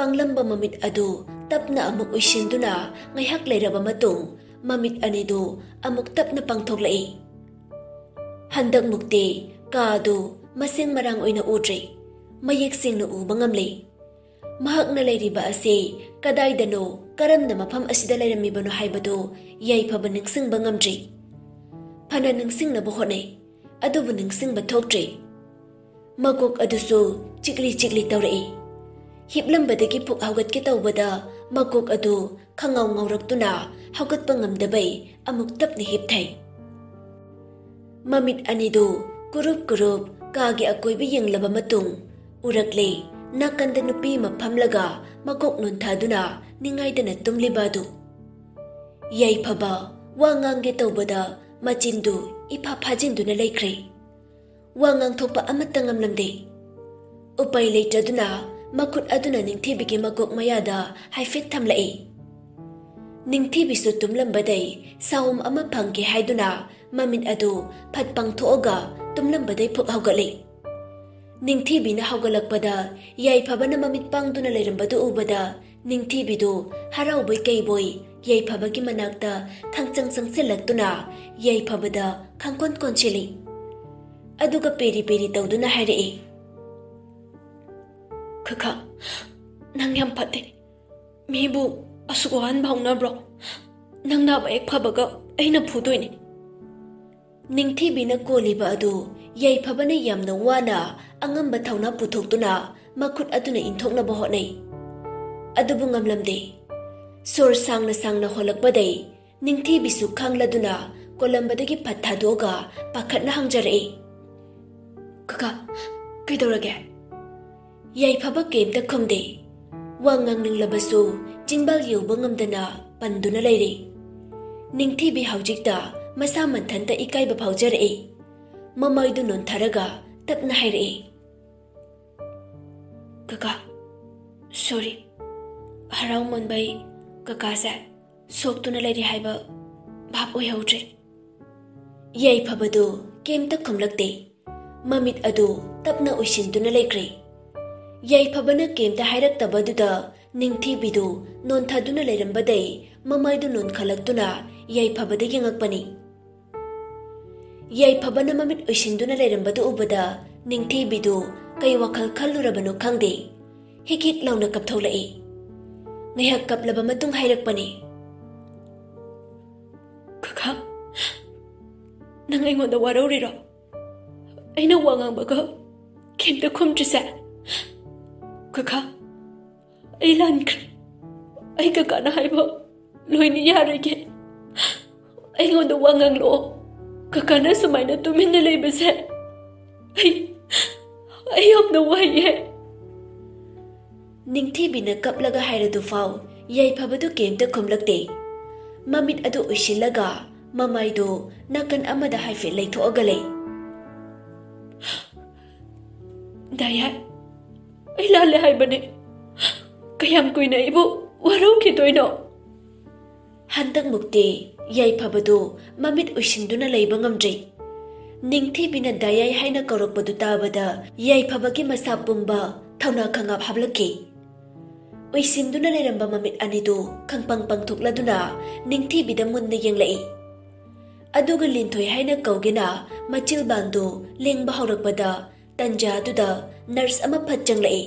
ꯄꯥꯡꯂꯝꯕ ꯃꯃꯤꯠ ꯑꯗꯨ ꯇꯞꯅ ꯑꯃꯨꯛ ꯎꯏꯁꯤꯟꯗꯨꯅ ꯉꯥꯏꯍꯥꯛ ꯂꯩꯔꯕ ꯃꯇꯨꯡ, ꯃꯃꯤꯠ ꯑꯅꯤꯗꯨ ꯑꯃꯨꯛ ꯇꯞꯅ ꯄꯥꯡꯊꯣꯛꯂꯛꯏ꯫ ꯍꯟꯗꯛꯃꯨꯛꯇꯤ ꯀꯥ ꯑꯗꯨ ꯃꯁꯦꯡ ꯃꯔꯥꯡ ꯑꯣꯏꯅ ꯎꯗ꯭ꯔꯦ꯫ ꯃꯌꯦꯛ ꯁꯦꯡꯅ ꯎꯕ ꯉꯝꯂꯦ꯫ ꯃꯍꯥꯛꯅ ꯂꯩꯔꯤꯕ ꯑꯁꯤ ꯀꯗꯥꯏꯗꯅꯣ, ꯀꯔꯝꯅ ꯃꯐꯝ ꯑꯁꯤꯗ ꯂꯩꯔꯝꯃꯤꯕꯅꯣ ꯍꯥꯏꯕꯗꯨ ꯌꯥꯏꯐꯕ ꯅꯤꯡꯁꯤꯡꯕ ꯉꯝꯗ꯭ꯔꯤ꯫ ꯐꯅ ꯅꯤꯡꯁꯤꯡꯅꯕ ꯍꯣꯠꯅꯩ, ꯑꯗꯨꯕꯨ ꯅꯤꯡꯁꯤꯡꯕ ꯊꯣꯛꯇ꯭ꯔꯤ꯫ ꯃꯀꯣꯛ ꯑꯗꯨꯁꯨ ꯆꯤꯛꯂꯤ ꯆꯤꯛꯂꯤ ꯇꯧꯔꯛꯏ꯫ ꯍꯤꯞꯂꯝꯕꯗꯒꯤ ꯐꯨꯛ ꯍꯧꯒꯠꯀꯦ ꯇꯧꯕꯗ ꯃꯀꯣꯛ ꯑꯗꯨ ꯈꯪꯉꯥꯎ ꯉꯥꯎꯔꯛꯇꯨꯅ ꯍꯧꯒꯠꯄ ꯉꯝꯗꯕꯩ ꯑꯃꯨꯛ ꯇꯞꯅ ꯍꯤꯞꯊꯩ꯫ ꯃꯃꯤꯠ ꯑꯅꯤꯗꯨ ꯀꯨꯔꯨꯞ ꯀꯨꯔꯨꯞ ꯀꯥꯒꯤ ꯑꯀꯣꯏꯕ ꯌꯦꯡꯂꯕ ꯃꯇꯨꯡ, ꯎꯔꯛꯂꯦ ꯅꯥꯀꯟꯗ ꯅꯨꯄꯤ ꯑꯃ ꯐꯝꯂꯒ ꯃꯀꯣꯛ ꯅꯣꯟꯊꯗꯨꯅ ꯅꯤꯡꯉꯥꯏꯗꯅ ꯇꯨꯝꯂꯤꯕ ꯑꯗꯨ꯫ ꯌꯥꯏꯐꯕ ꯋꯥ ꯉꯥꯡꯒꯦ ꯇꯧꯕꯗ ꯃꯆꯤꯟꯗꯨ ꯏꯐꯥ ꯐꯥꯖꯤꯟꯗꯨꯅ ꯂꯩꯈ꯭ꯔꯦ꯫ ꯋꯥ ꯉꯥꯡꯊꯣꯛꯄ ꯑꯃꯠꯇ ꯉꯝꯂꯝꯗꯦ꯫ ꯎꯄꯥꯏ ꯂꯩꯇ꯭ꯔꯗꯨꯅ ꯃꯈꯨꯠ ꯑꯗꯨꯅ ꯅꯤꯡꯊꯤꯕꯤꯒꯤ ꯃꯀꯣꯛ ꯃꯌꯥꯗ ꯍꯥꯏꯐꯦꯠ ꯊꯝꯂꯛꯏ꯫ ꯅꯤꯡꯊꯤꯕꯤꯁꯨ ꯇꯨꯝꯂꯝꯕꯗꯩ ꯁꯥꯎꯝ ꯑꯃ ꯐꯪꯒꯦ ꯍꯥꯏꯗꯨꯅ ꯃꯃꯤꯠ ꯑꯗꯨ ꯐꯠ ꯄꯥꯡꯊꯣꯛꯑꯒ ꯇꯨꯝꯂꯝꯕꯗꯩ ꯐꯨꯛ ꯍꯧꯒꯠꯂꯤ꯫ ꯅꯤꯡꯊꯤꯕꯤꯅ ꯍꯧꯒꯠꯂꯛꯄꯗ ꯌꯥꯏꯐꯕꯅ ꯃꯃꯤꯠ ꯄꯥꯡꯗꯨꯅ ꯂꯩꯔꯝꯕꯗꯨ ꯎꯕꯗ ꯅꯤꯡꯊꯤꯕꯤꯗꯨ ꯍꯔꯥꯎꯕꯣꯏ ꯀꯩꯕꯣꯏ ꯌꯥꯏꯐꯕꯒꯤ ꯃꯅꯥꯛꯇ ꯈꯪꯆꯪ ꯆꯪꯁꯤꯜꯂꯛꯇꯨꯅ ꯌꯥꯏꯐꯕꯗ ꯈꯪꯀꯣꯟ ꯀꯣꯟꯁꯤꯜꯂꯤ꯫ ꯑꯗꯨꯒ ꯄꯦꯔꯤ ꯄꯦꯔꯤ ꯇꯧꯗꯨꯅ ꯍꯥꯏꯔꯛꯏ, "ꯀꯀꯥ, ꯅꯪ ꯌꯥꯝ ꯐꯠꯇꯦ꯫ ꯃꯤꯕꯨ ꯑꯁꯨꯛ ꯋꯥꯍꯟꯕ ꯍꯧꯅꯕ꯭ꯔꯣ? ꯅꯪ ꯅꯥꯕ ꯍꯦꯛ ꯐꯕꯒ ꯑꯩꯅ ꯐꯨꯗꯣꯏꯅꯤ꯫" ꯅꯤꯡꯊꯤꯕꯤꯅ ꯀꯣꯜꯂꯤꯕ ꯑꯗꯨ ꯌꯥꯏꯐꯕꯅ ꯌꯥꯝꯅ ꯋꯥꯅ ꯑꯉꯝꯕ ꯊꯧꯅꯥ ꯄꯨꯊꯣꯛꯇꯨꯅ ꯃꯈꯨꯠ ꯑꯗꯨꯅ ꯏꯟꯊꯣꯛꯅꯕ ꯍꯣꯠꯅꯩ꯫ ꯑꯗꯨꯕꯨ ꯉꯝꯂꯝꯗꯦ꯫ ꯁꯣꯔ ꯁꯥꯡꯅ ꯁꯥꯡꯅ ꯍꯣꯜꯂꯛꯄꯗꯩ ꯅꯤꯡꯊꯤꯕꯤꯁꯨ ꯈꯥꯡꯂꯗꯨꯅ ꯀꯣꯂꯝꯕꯗꯒꯤ ꯐꯠ ꯊꯥꯗꯣꯛꯑꯒ ꯄꯥꯈꯠꯅ ꯍꯪꯖꯔꯛꯏ, "ꯀꯀꯥ, ꯀꯩꯗꯧꯔꯒꯦ?" ꯌꯥꯏꯐꯕ ꯀꯩꯝꯇ ꯈꯨꯝꯗꯦ꯫ ꯋꯥ ꯉꯥꯡꯅꯤꯡꯂꯕꯁꯨ ꯆꯤꯟꯕꯥꯜ ꯌꯧꯕ ꯉꯝꯗꯅ ꯄꯟꯗꯨꯅ ꯂꯩꯔꯦ꯫ ꯅꯤꯡꯊꯤꯕꯤ ꯍꯧꯖꯤꯛꯇ ꯃꯁꯥ ꯃꯊꯟꯇ ꯏꯀꯥꯏꯕ ꯐꯥꯎꯖꯔꯛꯏ꯫ ꯃꯃꯥꯏꯗꯨ ꯅꯣꯟꯊꯔꯒ ꯇꯞꯅ ꯍꯥꯏꯔꯛꯏ, "ꯀꯀꯥ, ꯁꯣꯔꯤ꯫ ꯍꯔꯥꯎꯃꯟꯕꯩ ꯀꯀꯥꯁꯦ ꯁꯣꯛꯇꯨꯅ ꯂꯩꯔꯤ ꯍꯥꯏꯕ ꯚꯥꯞ ꯑꯣꯏꯍꯧꯗ꯭ꯔꯦ꯫" ꯌꯥꯏꯐꯕꯗꯨ ꯀꯩꯝꯇ ꯈꯨꯝꯂꯛꯇꯦ꯫ ꯃꯃꯤꯠ ꯑꯗꯨ ꯇꯞꯅ ꯎꯏꯁꯤꯟꯗꯨꯅ ꯂꯩꯈ꯭ꯔꯦ꯫ ꯌꯥꯏꯐꯕꯅ ꯀꯩꯝꯇ ꯍꯥꯏꯔꯛꯇꯕꯗꯨꯗ ꯅꯤꯡꯊꯤꯕꯤꯗꯨ ꯅꯣꯟꯊꯗꯨꯅ ꯂꯩꯔꯝꯕꯗꯩ ꯃꯃꯥꯏꯗꯨ ꯅꯣꯟꯈꯠꯂꯛꯇꯨꯅ ꯌꯥꯏꯐꯕꯗ ꯌꯦꯡꯉꯛꯄꯅꯤ꯫ ꯌꯥꯏꯐꯕꯅ ꯃꯃꯤꯠ ꯎꯏꯁꯤꯟꯗꯨꯅ ꯂꯩꯔꯝꯕꯗꯨ ꯎꯕꯗ ꯅꯤꯡꯊꯤꯕꯤꯗꯨ ꯀꯩ ꯋꯥꯈꯜ ꯈꯜꯂꯨꯔꯕꯅꯣ ꯈꯪꯗꯦ, ꯍꯤꯛ ꯍꯤꯛ ꯂꯥꯎꯅ ꯀꯞꯊꯣꯛꯂꯛꯏ꯫ ꯉꯥꯏꯍꯥꯛ ꯀꯞꯂꯕ ꯃꯇꯨꯡ ꯍꯥꯏꯔꯛꯄꯅꯤ, "ꯀꯀꯥ, ꯅꯪ ꯑꯩꯉꯣꯟꯗ ꯋꯥꯔꯧꯔꯤꯔꯣ? ꯑꯩꯅ ꯋꯥ ꯉꯥꯡꯕꯒ ꯀꯩꯝꯇ ꯈꯨꯝꯗ꯭ꯔꯤꯁꯦ? ꯀꯀꯥ, ꯑꯩ ꯂꯥꯟꯈ꯭ꯔꯦ꯫ ꯑꯩ ꯀꯀꯥꯅ ꯍꯥꯏꯕ ꯂꯣꯏꯅ ꯌꯥꯔꯒꯦ꯫ ꯑꯩꯉꯣꯟꯗ ꯋꯥ ꯉꯥꯡꯂꯛꯑꯣ꯫ ꯀꯀꯥꯅ ꯁꯨꯃꯥꯏꯅ ꯇꯨꯃꯤꯟꯅ ꯂꯩꯕꯁꯦ ꯑꯩ, ꯑꯩ ꯌꯥꯝꯅ ꯋꯥꯏꯌꯦ꯫" ꯅꯤꯡꯊꯤꯕꯤꯅ ꯀꯞꯂꯒ ꯍꯥꯏꯔꯗꯨꯐꯥꯎ ꯌꯥꯏꯐꯕꯗꯨ ꯀꯩꯝꯇ ꯈꯨꯝꯂꯛꯇꯦ꯫ ꯃꯃꯤꯠ ꯑꯗꯨ ꯎꯏꯁꯤꯜꯂꯒ ꯃꯃꯥꯏꯗꯨ ꯅꯥꯀꯟ ꯑꯃꯗ ꯍꯥꯏꯐꯦꯠ ꯂꯩꯊꯣꯛꯑꯒ ꯂꯩ꯫ "ꯗꯥ ꯌꯥꯏ, ꯑꯩ ꯂꯥꯜꯂꯦ ꯍꯥꯏꯕꯅꯦ꯫ ꯀꯌꯥꯝ ꯀꯨꯏꯅ ꯑꯩꯕꯨ ꯋꯥꯔꯧꯈꯤꯗꯣꯏꯅꯣ?" ꯍꯟꯗꯛꯃꯨꯛꯇꯤ ꯌꯥꯏꯐꯕꯗꯨ ꯃꯃꯤꯠ ꯎꯏꯁꯤꯟꯗꯨꯅ ꯂꯩꯕ ꯉꯝꯗ꯭ꯔꯦ꯫ ꯅꯤꯡꯊꯤꯕꯤꯅ "ꯗꯥ ꯌꯥꯏ" ꯍꯥꯏꯅ ꯀꯧꯔꯛꯄꯗꯨ ꯇꯥꯕꯗ ꯌꯥꯏꯐꯕꯒꯤ ꯃꯁꯥ ꯄꯨꯝꯕ ꯊꯧꯅꯥ ꯈꯪꯉꯥꯞ ꯍꯥꯞꯂꯛꯈꯤ꯫ ꯎꯏꯁꯤꯟꯗꯨꯅ ꯂꯩꯔꯝꯕ ꯃꯃꯤꯠ ꯑꯅꯤꯗꯨ ꯈꯪꯄꯪ ꯄꯪꯊꯣꯛꯂꯗꯨꯅ ꯅꯤꯡꯊꯤꯕꯤꯗ ꯃꯨꯟꯅ ꯌꯦꯡꯂꯛꯏ꯫ ꯑꯗꯨꯒ ꯂꯤꯟꯊꯣꯏ ꯍꯥꯏꯅ ꯀꯧꯒꯦꯅ ꯃꯆꯤꯜꯕꯥꯟꯗꯨ ꯂꯦꯡꯕ ꯍꯧꯔꯛꯄꯗ ꯇꯟꯖꯥꯗꯨꯗ ꯅꯔꯁ ꯑꯃ ꯐꯠ ꯆꯪꯂꯛꯏ꯫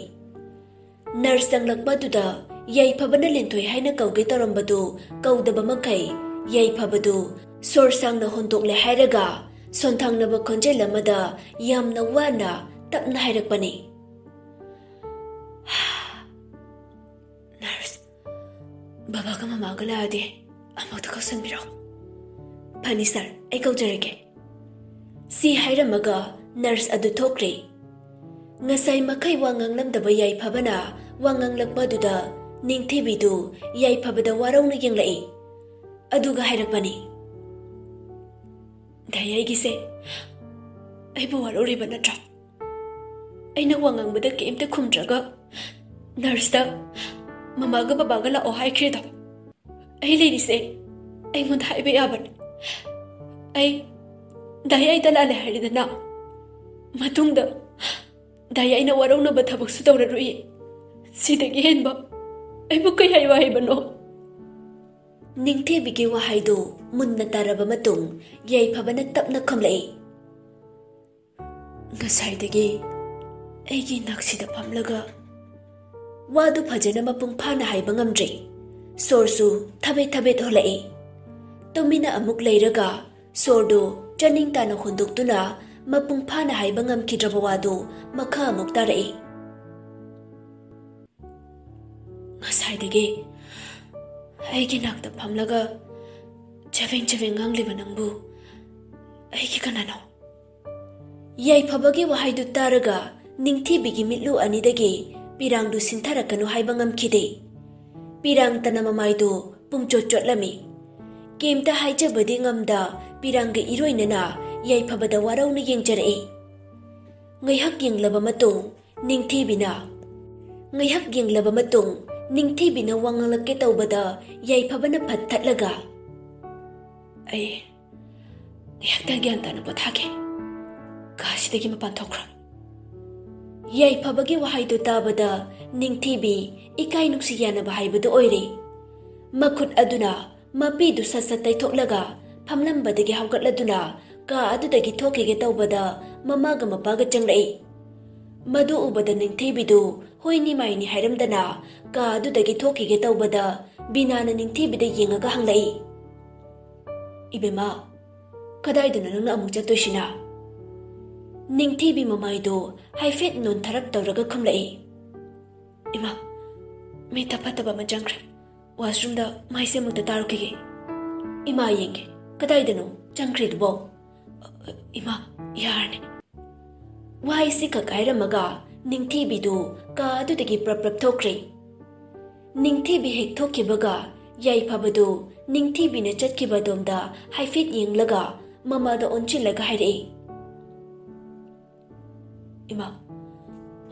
ꯅꯔꯁ ꯆꯪꯂꯛꯄꯗꯨꯗ ꯌꯥꯏꯐꯕꯅ ꯂꯤꯟꯊꯣꯏ ꯍꯥꯏꯅ ꯀꯧꯒꯦ ꯇꯧꯔꯝꯕꯗꯨ ꯀꯧꯗꯕ ꯃꯈꯩ ꯌꯥꯏꯐꯕꯗꯨ ꯁꯣꯔ ꯁꯥꯡꯅ ꯍꯣꯟꯗꯣꯛꯂꯦ ꯍꯥꯏꯔꯒ ꯁꯣꯟꯊꯥꯡꯅꯕ ꯈꯣꯟꯖꯦꯜ ꯑꯃꯗ ꯌꯥꯝꯅ ꯋꯥꯅ ꯇꯞꯅ ꯍꯥꯏꯔꯛꯄꯅꯤ, "ꯅꯔꯁ, ꯕꯕꯥꯒ ꯃꯃꯥꯒ ꯂꯥꯛꯑꯗꯤ ꯑꯃꯨꯛꯇ ꯀꯧꯁꯟꯕꯤꯔꯣ꯫" "ꯐꯅꯤ ꯁꯥꯔ, ꯑꯩ ꯀꯧꯖꯔꯒꯦ꯫" ꯁꯤ ꯍꯥꯏꯔꯝꯃꯒ ꯅꯔꯁ ꯑꯗꯨ ꯊꯣꯛꯈ꯭ꯔꯦ꯫ ꯉꯁꯥꯏ ꯃꯈꯩ ꯋꯥ ꯉꯥꯡꯂꯝꯗꯕ ꯌꯥꯏꯐꯕꯅ ꯋꯥ ꯉꯥꯡꯂꯛꯄ ꯑꯗꯨꯗ ꯅꯤꯡꯊꯤꯕꯤꯗꯨ ꯌꯥꯏꯐꯕꯗ ꯋꯥꯔꯧꯅ ꯌꯦꯡꯂꯛꯏ꯫ ꯑꯗꯨꯒ ꯍꯥꯏꯔꯛꯄꯅꯤ, "ꯗꯥ ꯌꯥꯏꯒꯤꯁꯦ ꯑꯩꯕꯨ ꯋꯥꯔꯧꯔꯤꯕ ꯅꯠꯇ꯭ꯔꯣ? ꯑꯩꯅ ꯋꯥ ꯉꯥꯡꯕꯗ ꯀꯩꯝꯇ ꯈꯨꯝꯗ꯭ꯔꯒ ꯅꯔꯁꯇ ꯃꯃꯥꯒ ꯕꯕꯥꯒ ꯂꯥꯛꯑꯣ ꯍꯥꯏꯈ꯭ꯔꯤꯗꯣ ꯑꯩ ꯂꯩꯔꯤꯁꯦ ꯑꯩꯉꯣꯟꯗ ꯍꯥꯏꯕ ꯌꯥꯕꯅꯦ꯫ ꯑꯩ ꯗꯥ ꯌꯥꯏꯗ ꯂꯥꯜꯂꯦ ꯍꯥꯏꯔꯦꯗꯅ, ꯃꯇꯨꯡꯗ ꯗꯥꯏ, ꯑꯩꯅ ꯋꯥꯔꯧꯅꯕ ꯊꯕꯛꯁꯨ ꯇꯧꯔꯔꯣꯏ꯫ ꯁꯤꯗꯒꯤ ꯍꯦꯟꯕ ꯑꯩꯕꯨ ꯀꯩ ꯍꯥꯏꯌꯨ ꯍꯥꯏꯕꯅꯣ? ꯅꯤꯡꯊꯤꯕꯤꯒꯤ ꯋꯥꯍꯩꯗꯨ ꯃꯨꯟꯅ ꯇꯥꯔꯕ ꯃꯇꯨꯡ ꯌꯥꯏꯐꯕꯅ ꯇꯞꯅ ꯈꯨꯝꯂꯛꯏ, "ꯉꯁꯥꯏꯗꯒꯤ ꯑꯩꯒꯤ ꯅꯥꯛꯁꯤꯗ ꯐꯝꯂꯒ ꯋꯥꯗꯨ ꯐꯖꯅ ꯃꯄꯨꯡ ꯐꯥꯅ ꯍꯥꯏꯕ ꯉꯝꯗ꯭ꯔꯦ꯫ ꯁꯣꯔꯁꯨ ꯊꯕꯦꯠ ꯊꯕꯦꯠ ꯍꯣꯜꯂꯛꯏ꯫ ꯇꯨꯃꯤꯟꯅ ꯑꯃꯨꯛ ꯂꯩꯔꯒ ꯁꯣꯔꯗꯨ ꯆꯥꯅꯤꯡ ꯇꯥꯅ ꯍꯣꯟꯗꯣꯛꯇꯨꯅ ꯃꯄꯨꯡ ꯐꯥꯅ ꯍꯥꯏꯕ ꯉꯝꯈꯤꯗ꯭ꯔꯕ ꯋꯥꯗꯨ ꯃꯈꯥ ꯑꯃꯨꯛ ꯇꯥꯔꯛꯏ꯫ ꯉꯁꯥꯏꯗꯒꯤ ꯑꯩꯒꯤ ꯅꯥꯛꯇ ꯐꯝꯂꯒ ꯆꯕꯦꯡ ꯆꯕꯦꯡ ꯉꯥꯡꯂꯤꯕ ꯅꯪꯕꯨ ꯑꯩꯒꯤ ꯀꯅꯥꯅꯣ?" ꯌꯥꯏꯐꯕꯒꯤ ꯋꯥꯍꯩꯗꯨ ꯇꯥꯔꯒ ꯅꯤꯡꯊꯤꯕꯤꯒꯤ ꯃꯤꯠꯂꯨ ꯑꯅꯤꯗꯒꯤ ꯄꯤꯔꯥꯡꯗꯨ ꯁꯤꯟꯊꯔꯛꯀꯅꯨ ꯍꯥꯏꯕ ꯉꯝꯈꯤꯗꯦ꯫ ꯄꯤꯔꯥꯡꯇꯅ ꯃꯃꯥꯏꯗꯨ ꯄꯨꯝꯆꯣꯠ ꯆꯣꯠꯂꯝꯃꯤ꯫ ꯀꯩꯝꯇ ꯍꯥꯏꯖꯕꯗꯤ ꯉꯝꯗ ꯄꯤꯔꯥꯡꯒ ꯏꯔꯣꯏꯅꯅ ꯌꯥꯏꯐꯕꯗ ꯋꯥꯔꯧꯅ ꯌꯦꯡꯖꯔꯛꯏ꯫ ꯉꯥꯏꯍꯥꯛ ꯌꯦꯡꯂꯕ ꯃꯇꯨꯡ ꯅꯤꯡꯊꯤꯕꯤꯅ, ꯉꯥꯏꯍꯥꯛ ꯌꯦꯡꯂꯕ ꯃꯇꯨꯡ ꯅꯤꯡꯊꯤꯕꯤꯅ ꯋꯥ ꯉꯥꯡꯂꯛꯀꯦ ꯇꯧꯕꯗ ꯌꯥꯏꯐꯕꯅ ꯐꯠ ꯊꯠꯂꯒ, "ꯑꯩ ꯉꯥꯏꯍꯥꯛꯇꯪ ꯒ꯭ꯌꯥꯟ ꯇꯥꯅ ꯄꯣꯊꯥꯒꯦ꯫ ꯀꯥꯁꯤꯗꯒꯤ ꯃꯄꯥꯟ ꯊꯣꯛꯈ꯭ꯔꯣ꯫" ꯌꯥꯏꯐꯕꯒꯤ ꯋꯥꯍꯩꯗꯨ ꯇꯥꯕꯗ ꯅꯤꯡꯊꯤꯕꯤ ꯏꯀꯥꯏ ꯅꯨꯡꯁꯤ ꯌꯥꯅꯕ ꯍꯥꯏꯕꯗꯨ ꯑꯣꯏꯔꯦ꯫ ꯃꯈꯨꯠ ꯑꯗꯨꯅ ꯃꯄꯤꯗꯨ ꯁꯠ ꯁꯠ ꯇꯩꯊꯣꯛꯂꯒ ꯐꯝꯂꯝꯕꯗꯒꯤ ꯍꯧꯒꯠꯂꯗꯨꯅ ꯀꯥ ꯑꯗꯨꯗꯒꯤ ꯊꯣꯛꯈꯤꯒꯦ ꯇꯧꯕꯗ ꯃꯃꯥꯒ ꯃꯄꯥꯒ ꯆꯪꯂꯛꯏ꯫ ꯃꯗꯨ ꯎꯕꯗ ꯅꯤꯡꯊꯤꯕꯤꯗꯨ ꯍꯣꯏꯅꯤ ꯃꯥꯏꯅꯤ ꯍꯥꯏꯔꯝꯗꯅ ꯀꯥ ꯑꯗꯨꯗꯒꯤ ꯊꯣꯛꯈꯤꯒꯦ ꯇꯧꯕꯗ ꯕꯤꯅꯥꯅ ꯅꯤꯡꯊꯤꯕꯤꯗ ꯌꯦꯡꯉꯒ ꯍꯪꯂꯛꯏ, "ꯏꯕꯦꯝꯃ, ꯀꯗꯥꯏꯗꯅꯣ ꯅꯪꯅ ꯑꯃꯨꯛ ꯆꯠꯇꯣꯏꯁꯤꯅ?" ꯅꯤꯡꯊꯤꯕꯤ ꯃꯃꯥꯏꯗꯨ ꯍꯥꯏꯐꯦꯠ ꯅꯣꯟꯊꯔꯞ ꯇꯧꯔꯒ ꯈꯨꯝꯂꯛꯏ, "ꯏꯃꯥ, ꯃꯤꯠꯇ ꯐꯠꯇꯕ ꯑꯃ ꯆꯪꯈ꯭ꯔꯦ꯫ ꯋꯥꯁꯔꯨꯝꯗ ꯃꯥꯏꯁꯦ ꯑꯃꯨꯛꯇ ꯇꯥꯔꯨꯈꯤꯒꯦ꯫ ꯏꯃꯥ ꯌꯦꯡꯒꯦ, ꯀꯗꯥꯏꯗꯅꯣ ꯆꯪꯈ꯭ꯔꯤꯗꯨꯕꯣ? ꯏꯃꯥ, ꯌꯥꯔꯅꯤ꯫" ꯋꯥꯍꯩꯁꯤ ꯈꯛ ꯍꯥꯏꯔꯝꯃꯒ ꯅꯤꯡꯊꯤꯕꯤꯗꯨ ꯀꯥ ꯑꯗꯨꯗꯒꯤ ꯄ꯭ꯔꯞ ꯄ꯭ꯔꯞ ꯊꯣꯛꯈ꯭ꯔꯦ꯫ ꯅꯤꯡꯊꯤꯕꯤ ꯍꯦꯛ ꯊꯣꯛꯈꯤꯕꯒ ꯌꯥꯏꯐꯕꯗꯨ ꯅꯤꯡꯊꯤꯕꯤꯅ ꯆꯠꯈꯤꯕ ꯑꯗꯣꯝꯗ ꯍꯥꯏꯐꯦꯠ ꯌꯦꯡꯂꯒ ꯃꯃꯥꯗ ꯑꯣꯟꯁꯤꯜꯂꯒ ꯍꯥꯏꯔꯛꯏ, "ꯏꯃꯥ,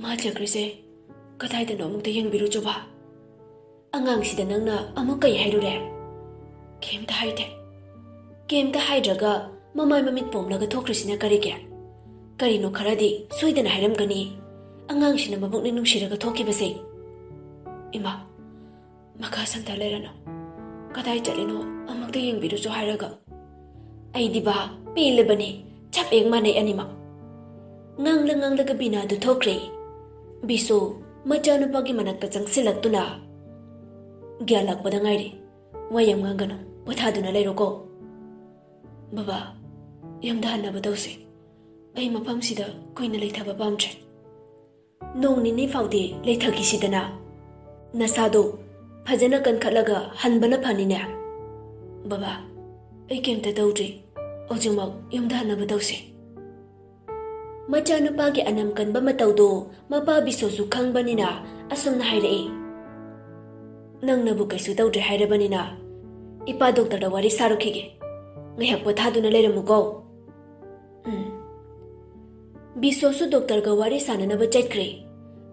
ꯃꯥ ꯆꯠꯈ꯭ꯔꯤꯁꯦ ꯀꯗꯥꯏꯗꯅꯣ ꯑꯃꯨꯛꯇ ꯌꯦꯡꯕꯤꯔꯨꯆꯣꯕ꯫ ꯑꯉꯥꯡꯁꯤꯗ ꯅꯪꯅ ꯑꯃꯨꯛ ꯀꯩ ꯍꯥꯏꯔꯨꯔꯦ?" "ꯀꯩꯝꯇ ꯍꯥꯏꯗꯦ꯫" "ꯀꯩꯝꯇ ꯍꯥꯏꯗ꯭ꯔꯒ ꯃꯃꯥꯏ ꯃꯃꯤꯠ ꯄꯣꯝꯂꯒ ꯊꯣꯛꯈ꯭ꯔꯤꯁꯤꯅ ꯀꯔꯤꯒꯤ? ꯀꯔꯤꯅꯣ ꯈꯔꯗꯤ ꯁꯣꯏꯗꯅ ꯍꯥꯏꯔꯝꯒꯅꯤ꯫" ꯑꯉꯥꯡꯁꯤꯅ ꯃꯕꯨꯛꯅꯤꯡ ꯅꯨꯡꯁꯤꯔꯒ ꯊꯣꯛꯈꯤꯕꯁꯦ꯫ ꯏꯃꯥ, ꯃꯈꯥ ꯁꯝꯊ ꯂꯩꯔꯅꯨ꯫ ꯀꯗꯥꯏ ꯆꯠꯂꯤꯅꯣ ꯑꯃꯨꯛꯇ ꯌꯦꯡꯕꯤꯔꯨꯆꯣ ꯍꯥꯏꯔꯒ꯫ ꯑꯩꯗꯤꯕ ꯄꯦꯜꯂꯕꯅꯤ, ꯆꯞ ꯍꯦꯛ ꯃꯥꯟꯅꯩ ꯑꯅꯤꯃꯛ꯫ ꯉꯥꯡꯂ ꯉꯥꯡꯂꯒ ꯕꯤꯅꯥꯗꯨ ꯊꯣꯛꯈ꯭ꯔꯦ꯫ ꯕꯤꯁꯨ ꯃꯆꯥꯅꯨꯄꯥꯒꯤ ꯃꯅꯥꯛꯇ ꯆꯪꯁꯤꯜꯂꯛꯇꯨꯅ, "ꯒ꯭ꯌꯥꯟ ꯂꯥꯛꯄꯗ ꯉꯥꯏꯔꯤ, ꯋꯥ ꯌꯥꯝ ꯉꯥꯡꯒꯅꯨ, ꯄꯣꯊꯥꯗꯨꯅ ꯂꯩꯔꯣꯀꯣ꯫ ꯕꯕꯥ, ꯌꯨꯝꯗ ꯍꯟꯅꯕ ꯇꯧꯁꯤ꯫ ꯑꯩ ꯃꯐꯝꯁꯤꯗ ꯀꯨꯏꯅ ꯂꯩꯊꯕ ꯄꯥꯝꯗ꯭ꯔꯦ꯫ ꯅꯣꯡ ꯅꯤꯅꯤ ꯐꯥꯎꯗꯤ ꯂꯩꯊꯈꯤꯁꯤꯗꯅ꯫ ꯅꯁꯥꯗꯣ ꯐꯖꯅ ꯀꯟꯈꯠꯂꯒ ꯍꯟꯕꯅ ꯐꯅꯤꯅꯦ꯫" "ꯕꯕꯥ, ꯑꯩ ꯀꯩꯝꯇ ꯇꯧꯗ꯭ꯔꯤ꯫ ꯍꯧꯖꯤꯛꯃꯛ ꯌꯨꯝꯗ ꯍꯟꯅꯕ ꯇꯧꯁꯤ꯫" ꯃꯆꯥꯅꯨꯄꯥꯒꯤ ꯑꯅꯝ ꯀꯟꯕ ꯃꯇꯧꯗꯣ ꯃꯄꯥ ꯕꯤꯁꯣꯁꯨ ꯈꯪꯕꯅꯤꯅ ꯑꯁꯨꯝꯅ ꯍꯥꯏꯔꯛꯏ, "ꯅꯪꯅꯕꯨ ꯀꯩꯁꯨ ꯇꯧꯗ꯭ꯔꯦ ꯍꯥꯏꯔꯕꯅꯤꯅ ꯏꯄꯥ ꯗꯣꯛꯇꯔꯗ ꯋꯥꯔꯤ ꯁꯥꯔꯨꯈꯤꯒꯦ꯫ ꯉꯥꯏꯍꯥꯛ ꯄꯣꯊꯥꯗꯨꯅ ꯂꯩꯔꯝꯃꯨꯀꯣ꯫" ꯎꯝ꯫ ꯕꯤꯁꯣꯁꯨ ꯗꯣꯛꯇꯔꯒ ꯋꯥꯔꯤ ꯁꯥꯟꯅꯅꯕ ꯆꯠꯈ꯭ꯔꯦ꯫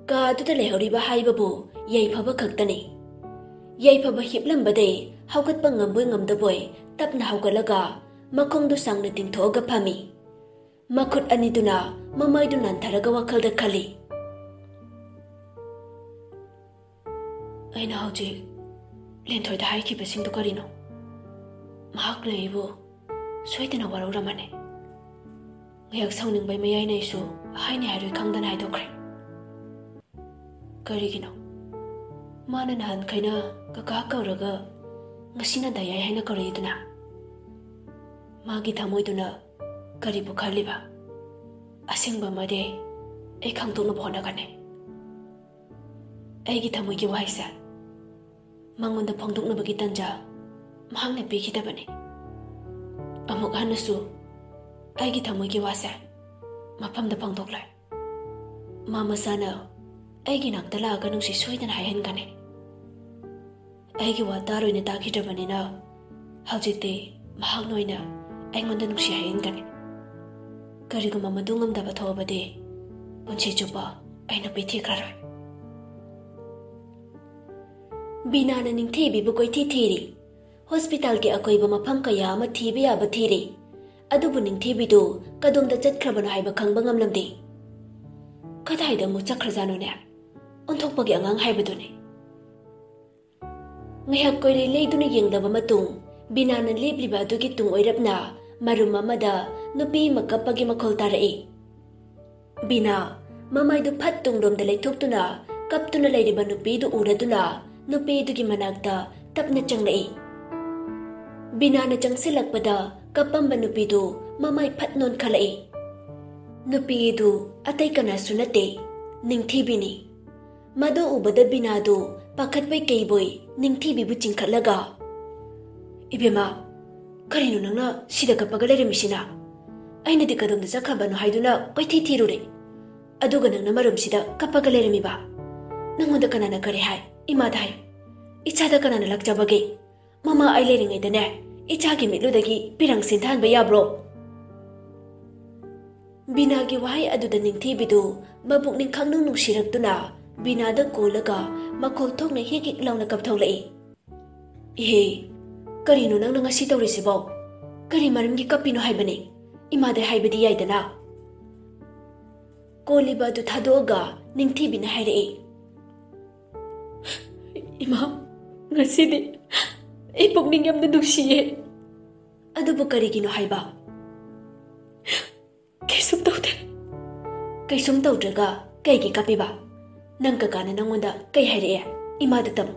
ꯀꯥ ꯑꯗꯨꯗ ꯂꯩꯍꯧꯔꯤꯕ ꯍꯥꯏꯕꯕꯨ ꯌꯥꯏꯐꯕ ꯈꯛꯇꯅꯤ꯫ ꯌꯥꯏꯐꯕ ꯍꯤꯞꯂꯝꯕꯗꯩ ꯍꯧꯒꯠꯄ ꯉꯝꯕꯣꯏ ꯉꯝꯗꯕꯣꯏ ꯇꯞꯅ ꯍꯧꯒꯠꯂꯒ ꯃꯈꯣꯡꯗꯨ ꯁꯥꯡꯅ ꯇꯤꯡꯊꯣꯛꯑꯒ ꯐꯝꯃꯤ꯫ ꯃꯈꯨꯠ ꯑꯅꯤꯗꯨꯅ ꯃꯃꯥꯏꯗꯨ ꯅꯥꯟꯊꯔꯒ ꯋꯥꯈꯜꯗ ꯈꯜꯂꯤ꯫ "ꯑꯩꯅ ꯍꯧꯖꯤꯛ ꯂꯦꯟꯊꯣꯏꯗ ꯍꯥꯏꯈꯤꯕꯁꯤꯡꯗꯨ ꯀꯔꯤꯅꯣ? ꯃꯍꯥꯛꯅ ꯑꯩꯕꯨ ꯁꯣꯏꯗꯅ ꯋꯥꯔꯧꯔꯝꯃꯅꯤ꯫ ꯉꯥꯏꯍꯥꯛ ꯁꯥꯎꯅꯤꯡꯕꯩ ꯃꯌꯥꯏꯅ ꯑꯩꯁꯨ ꯍꯥꯏꯅꯤ ꯍꯥꯏꯔꯣꯏ ꯈꯪꯗꯅ ꯍꯥꯏꯗꯣꯛꯈ꯭ꯔꯦ꯫ ꯀꯔꯤꯒꯤꯅꯣ? ꯃꯥꯅ ꯅꯍꯥꯟꯈꯩꯅ ꯀꯀꯥ ꯀꯧꯔꯒ ꯉꯁꯤꯅ ꯗꯌꯥꯏ ꯍꯥꯏꯅ ꯀꯧꯔꯛꯏꯗꯨꯅ? ꯃꯥꯒꯤ ꯊꯃꯣꯏꯗꯨꯅ ꯀꯔꯤꯕꯨ ꯈꯜꯂꯤꯕ? ꯑꯁꯦꯡꯕ ꯑꯃꯗꯤ ꯑꯩ ꯈꯪꯗꯣꯛꯅꯕ ꯍꯣꯠꯅꯒꯅꯤ꯫ ꯑꯩꯒꯤ ꯊꯃꯣꯏꯒꯤ ꯋꯥꯍꯩꯁꯦ ꯃꯉꯣꯟꯗ ꯐꯣꯡꯗꯣꯛꯅꯕꯒꯤ ꯇꯟꯖꯥ ꯃꯍꯥꯛꯅ ꯄꯤꯈꯤꯗꯕꯅꯤ꯫ ꯑꯃꯨꯛ ꯍꯟꯅꯁꯨ ꯑꯩꯒꯤ ꯊꯃꯣꯏꯒꯤ ꯋꯥꯁꯦ ꯃꯐꯝꯗ ꯐꯣꯡꯗꯣꯛꯂꯣꯏ꯫ ꯃꯥ ꯃꯁꯥꯅ ꯑꯩꯒꯤ ꯅꯥꯛꯇ ꯂꯥꯛꯑꯒ ꯅꯨꯡꯁꯤ ꯁꯣꯏꯗꯅ ꯍꯥꯏꯍꯟꯒꯅꯤ꯫ ꯑꯩꯒꯤ ꯋꯥ ꯇꯥꯔꯣꯏꯅ ꯇꯥꯈꯤꯗ꯭ꯔꯕꯅꯤꯅ ꯍꯧꯖꯤꯛꯇꯤ ꯃꯍꯥꯛꯅ ꯑꯣꯏꯅ ꯑꯩꯉꯣꯟꯗ ꯅꯨꯡꯁꯤ ꯍꯥꯏꯍꯟꯒꯅꯤ꯫ ꯀꯔꯤꯒꯨꯝꯕ ꯃꯗꯨ ꯉꯝꯗꯕ ꯊꯣꯛꯑꯕꯗꯤ ꯄꯨꯟꯁꯤ ꯆꯨꯞꯄ ꯑꯩ ꯅꯨꯄꯤ ꯊꯤꯈ꯭ꯔꯔꯣꯏ꯫" ꯕꯤꯅꯥꯅ ꯅꯤꯡꯊꯤꯕꯤꯕꯨ ꯀꯣꯏꯊꯤ ꯊꯤꯔꯤ꯫ ꯍꯣꯁꯄꯤꯇꯥꯜꯒꯤ ꯑꯀꯣꯏꯕ ꯃꯐꯝ ꯀꯌꯥ ꯑꯃ ꯊꯤꯕ ꯌꯥꯕ ꯊꯤꯔꯤ꯫ ꯑꯗꯨꯕꯨ ꯅꯤꯡꯊꯤꯕꯤꯗꯨ ꯀꯗꯣꯝꯗ ꯆꯠꯈ꯭ꯔꯕꯅꯣ ꯍꯥꯏꯕ ꯈꯪꯕ ꯉꯝꯂꯝꯗꯦ꯫ ꯀꯗꯥꯏꯗ ꯑꯃꯨꯛ ꯆꯠꯈ꯭ꯔꯖꯥꯠꯅꯣꯅꯦ? ꯑꯣꯟꯊꯣꯛꯄꯒꯤ ꯑꯉꯥꯡ ꯍꯥꯏꯕꯗꯨꯅꯤ꯫ ꯉꯥꯏꯍꯥꯛ ꯀꯣꯏꯔꯦ ꯂꯩꯗꯨꯅ ꯌꯦꯡꯂꯕ ꯃꯇꯨꯡ, ꯕꯤꯅꯥꯅ ꯂꯦꯞꯂꯤꯕ ꯑꯗꯨꯒꯤ ꯇꯨꯡ ꯑꯣꯏꯔꯞꯅ ꯃꯔꯨꯝ ꯑꯃꯗ ꯅꯨꯄꯤ ꯑꯃ ꯀꯞꯄꯒꯤ ꯃꯈꯣꯜ ꯇꯥꯔꯛꯏ꯫ ꯕꯤꯅꯥ, ꯃꯃꯥꯏꯗꯨ ꯐꯠ ꯇꯨꯡꯂꯣꯝꯗ ꯂꯩꯊꯣꯛꯇꯨꯅ ꯀꯞꯇꯨꯅ ꯂꯩꯔꯤꯕ ꯅꯨꯄꯤꯗꯨ ꯎꯔꯗꯨꯅ ꯅꯨꯄꯤꯗꯨꯒꯤ ꯃꯅꯥꯛꯇ ꯇꯞꯅ ꯆꯪꯂꯛꯏ꯫ ꯕꯤꯅꯥꯅ ꯆꯪꯁꯤꯜꯂꯛꯄꯗ ꯀꯞꯄꯝꯕ ꯅꯨꯄꯤꯗꯨ ꯃꯃꯥꯏ ꯐꯠ ꯅꯣꯟꯈꯠꯂꯛꯏ꯫ ꯅꯨꯄꯤꯗꯨ ꯑꯇꯩ ꯀꯅꯥꯁꯨ ꯅꯠꯇꯦ, ꯅꯤꯡꯊꯤꯕꯤꯅꯤ꯫ ꯃꯗꯨ ꯎꯕꯗ ꯕꯤꯅꯥꯗꯨ ꯄꯥꯈꯠꯄꯩ ꯀꯩꯕꯣꯏ ꯅꯤꯡꯊꯤꯕꯤꯕꯨ ꯆꯤꯡꯈꯠꯂꯒ, "ꯏꯕꯦꯝꯃ, ꯀꯔꯤꯅꯣ ꯅꯪꯅ ꯁꯤꯗ ꯀꯞꯄꯒ ꯂꯩꯔꯝꯃꯤꯁꯤꯅ? ꯑꯩꯅꯗꯤ ꯀꯗꯣꯝꯗ ꯆꯠꯈ꯭ꯔꯕꯅꯣ ꯍꯥꯏꯗꯨꯅ ꯀꯣꯏꯊꯤ ꯊꯤꯔꯨꯔꯦ꯫ ꯑꯗꯨꯒ ꯅꯪꯅ ꯃꯔꯨꯝꯁꯤꯗ ꯀꯞꯄꯒ ꯂꯩꯔꯝꯃꯤꯕ? ꯅꯪꯉꯣꯟꯗ ꯀꯅꯥꯅ ꯀꯔꯤ ꯍꯥꯏ? ꯏꯃꯥꯗ ꯍꯥꯏ꯫ ꯏꯆꯥꯗ ꯀꯅꯥꯅ ꯂꯥꯛꯆꯕꯒꯦ? ꯃꯃꯥ ꯑꯩ ꯂꯩꯔꯤꯉꯩꯗꯅꯦ, ꯏꯆꯥꯒꯤ ꯃꯤꯠꯂꯨꯗꯒꯤ ꯄꯤꯔꯪ ꯁꯤꯟꯊꯍꯟꯕ ꯌꯥꯕ꯭ꯔꯣ?" ꯕꯤꯅꯥꯒꯤ ꯋꯥꯍꯩ ꯑꯗꯨꯗ ꯅꯤꯡꯊꯤꯕꯤꯗꯨ ꯃꯕꯨꯛꯅꯤꯡ ꯈꯪꯅꯨꯡ ꯅꯨꯡꯁꯤꯔꯛꯇꯨꯅ ꯕꯤꯅꯥꯗ ꯀꯣꯜꯂꯒ ꯃꯈꯣꯜ ꯊꯣꯛꯅ ꯍꯤꯛ ꯍꯤꯛ ꯂꯥꯎꯅ ꯀꯞꯊꯣꯛꯂꯛꯏ꯫ "ꯏꯍꯦ, ꯀꯔꯤꯅꯣ ꯅꯪꯅ ꯉꯁꯤ ꯇꯧꯔꯤꯁꯤꯕꯣ? ꯀꯔꯤ ꯃꯔꯝꯒꯤ ꯀꯞꯄꯤꯅꯣ ꯍꯥꯏꯕꯅꯤ? ꯏꯃꯥꯗ ꯍꯥꯏꯕꯗꯤ ꯌꯥꯏꯗꯅ?" ꯀꯣꯜꯂꯤꯕ ꯑꯗꯨ ꯊꯥꯗꯣꯛꯑꯒ ꯅꯤꯡꯊꯤꯕꯤꯅ ꯍꯥꯏꯔꯛꯏ, "ꯏꯃꯥ, ꯉꯁꯤꯗꯤ ꯑꯩ ꯄꯨꯛꯅꯤꯡ ꯌꯥꯝꯅ ꯅꯨꯡꯁꯤꯌꯦ꯫ ꯑꯗꯨꯕꯨ ꯀꯔꯤꯒꯤꯅꯣ ꯍꯥꯏꯕ?" "ꯀꯩꯁꯨꯝ ꯇꯧꯗꯦ꯫" "ꯀꯩꯁꯨꯝ ꯇꯧꯗ꯭ꯔꯒ ꯀꯩꯒꯤ ꯀꯞꯄꯤꯕ? ꯅꯪ ꯀꯀꯥꯅ ꯅꯪꯉꯣꯟꯗ ꯀꯩ ꯍꯥꯏꯔꯛꯑꯦ? ꯏꯃꯥꯗ ꯇꯝꯃꯨ꯫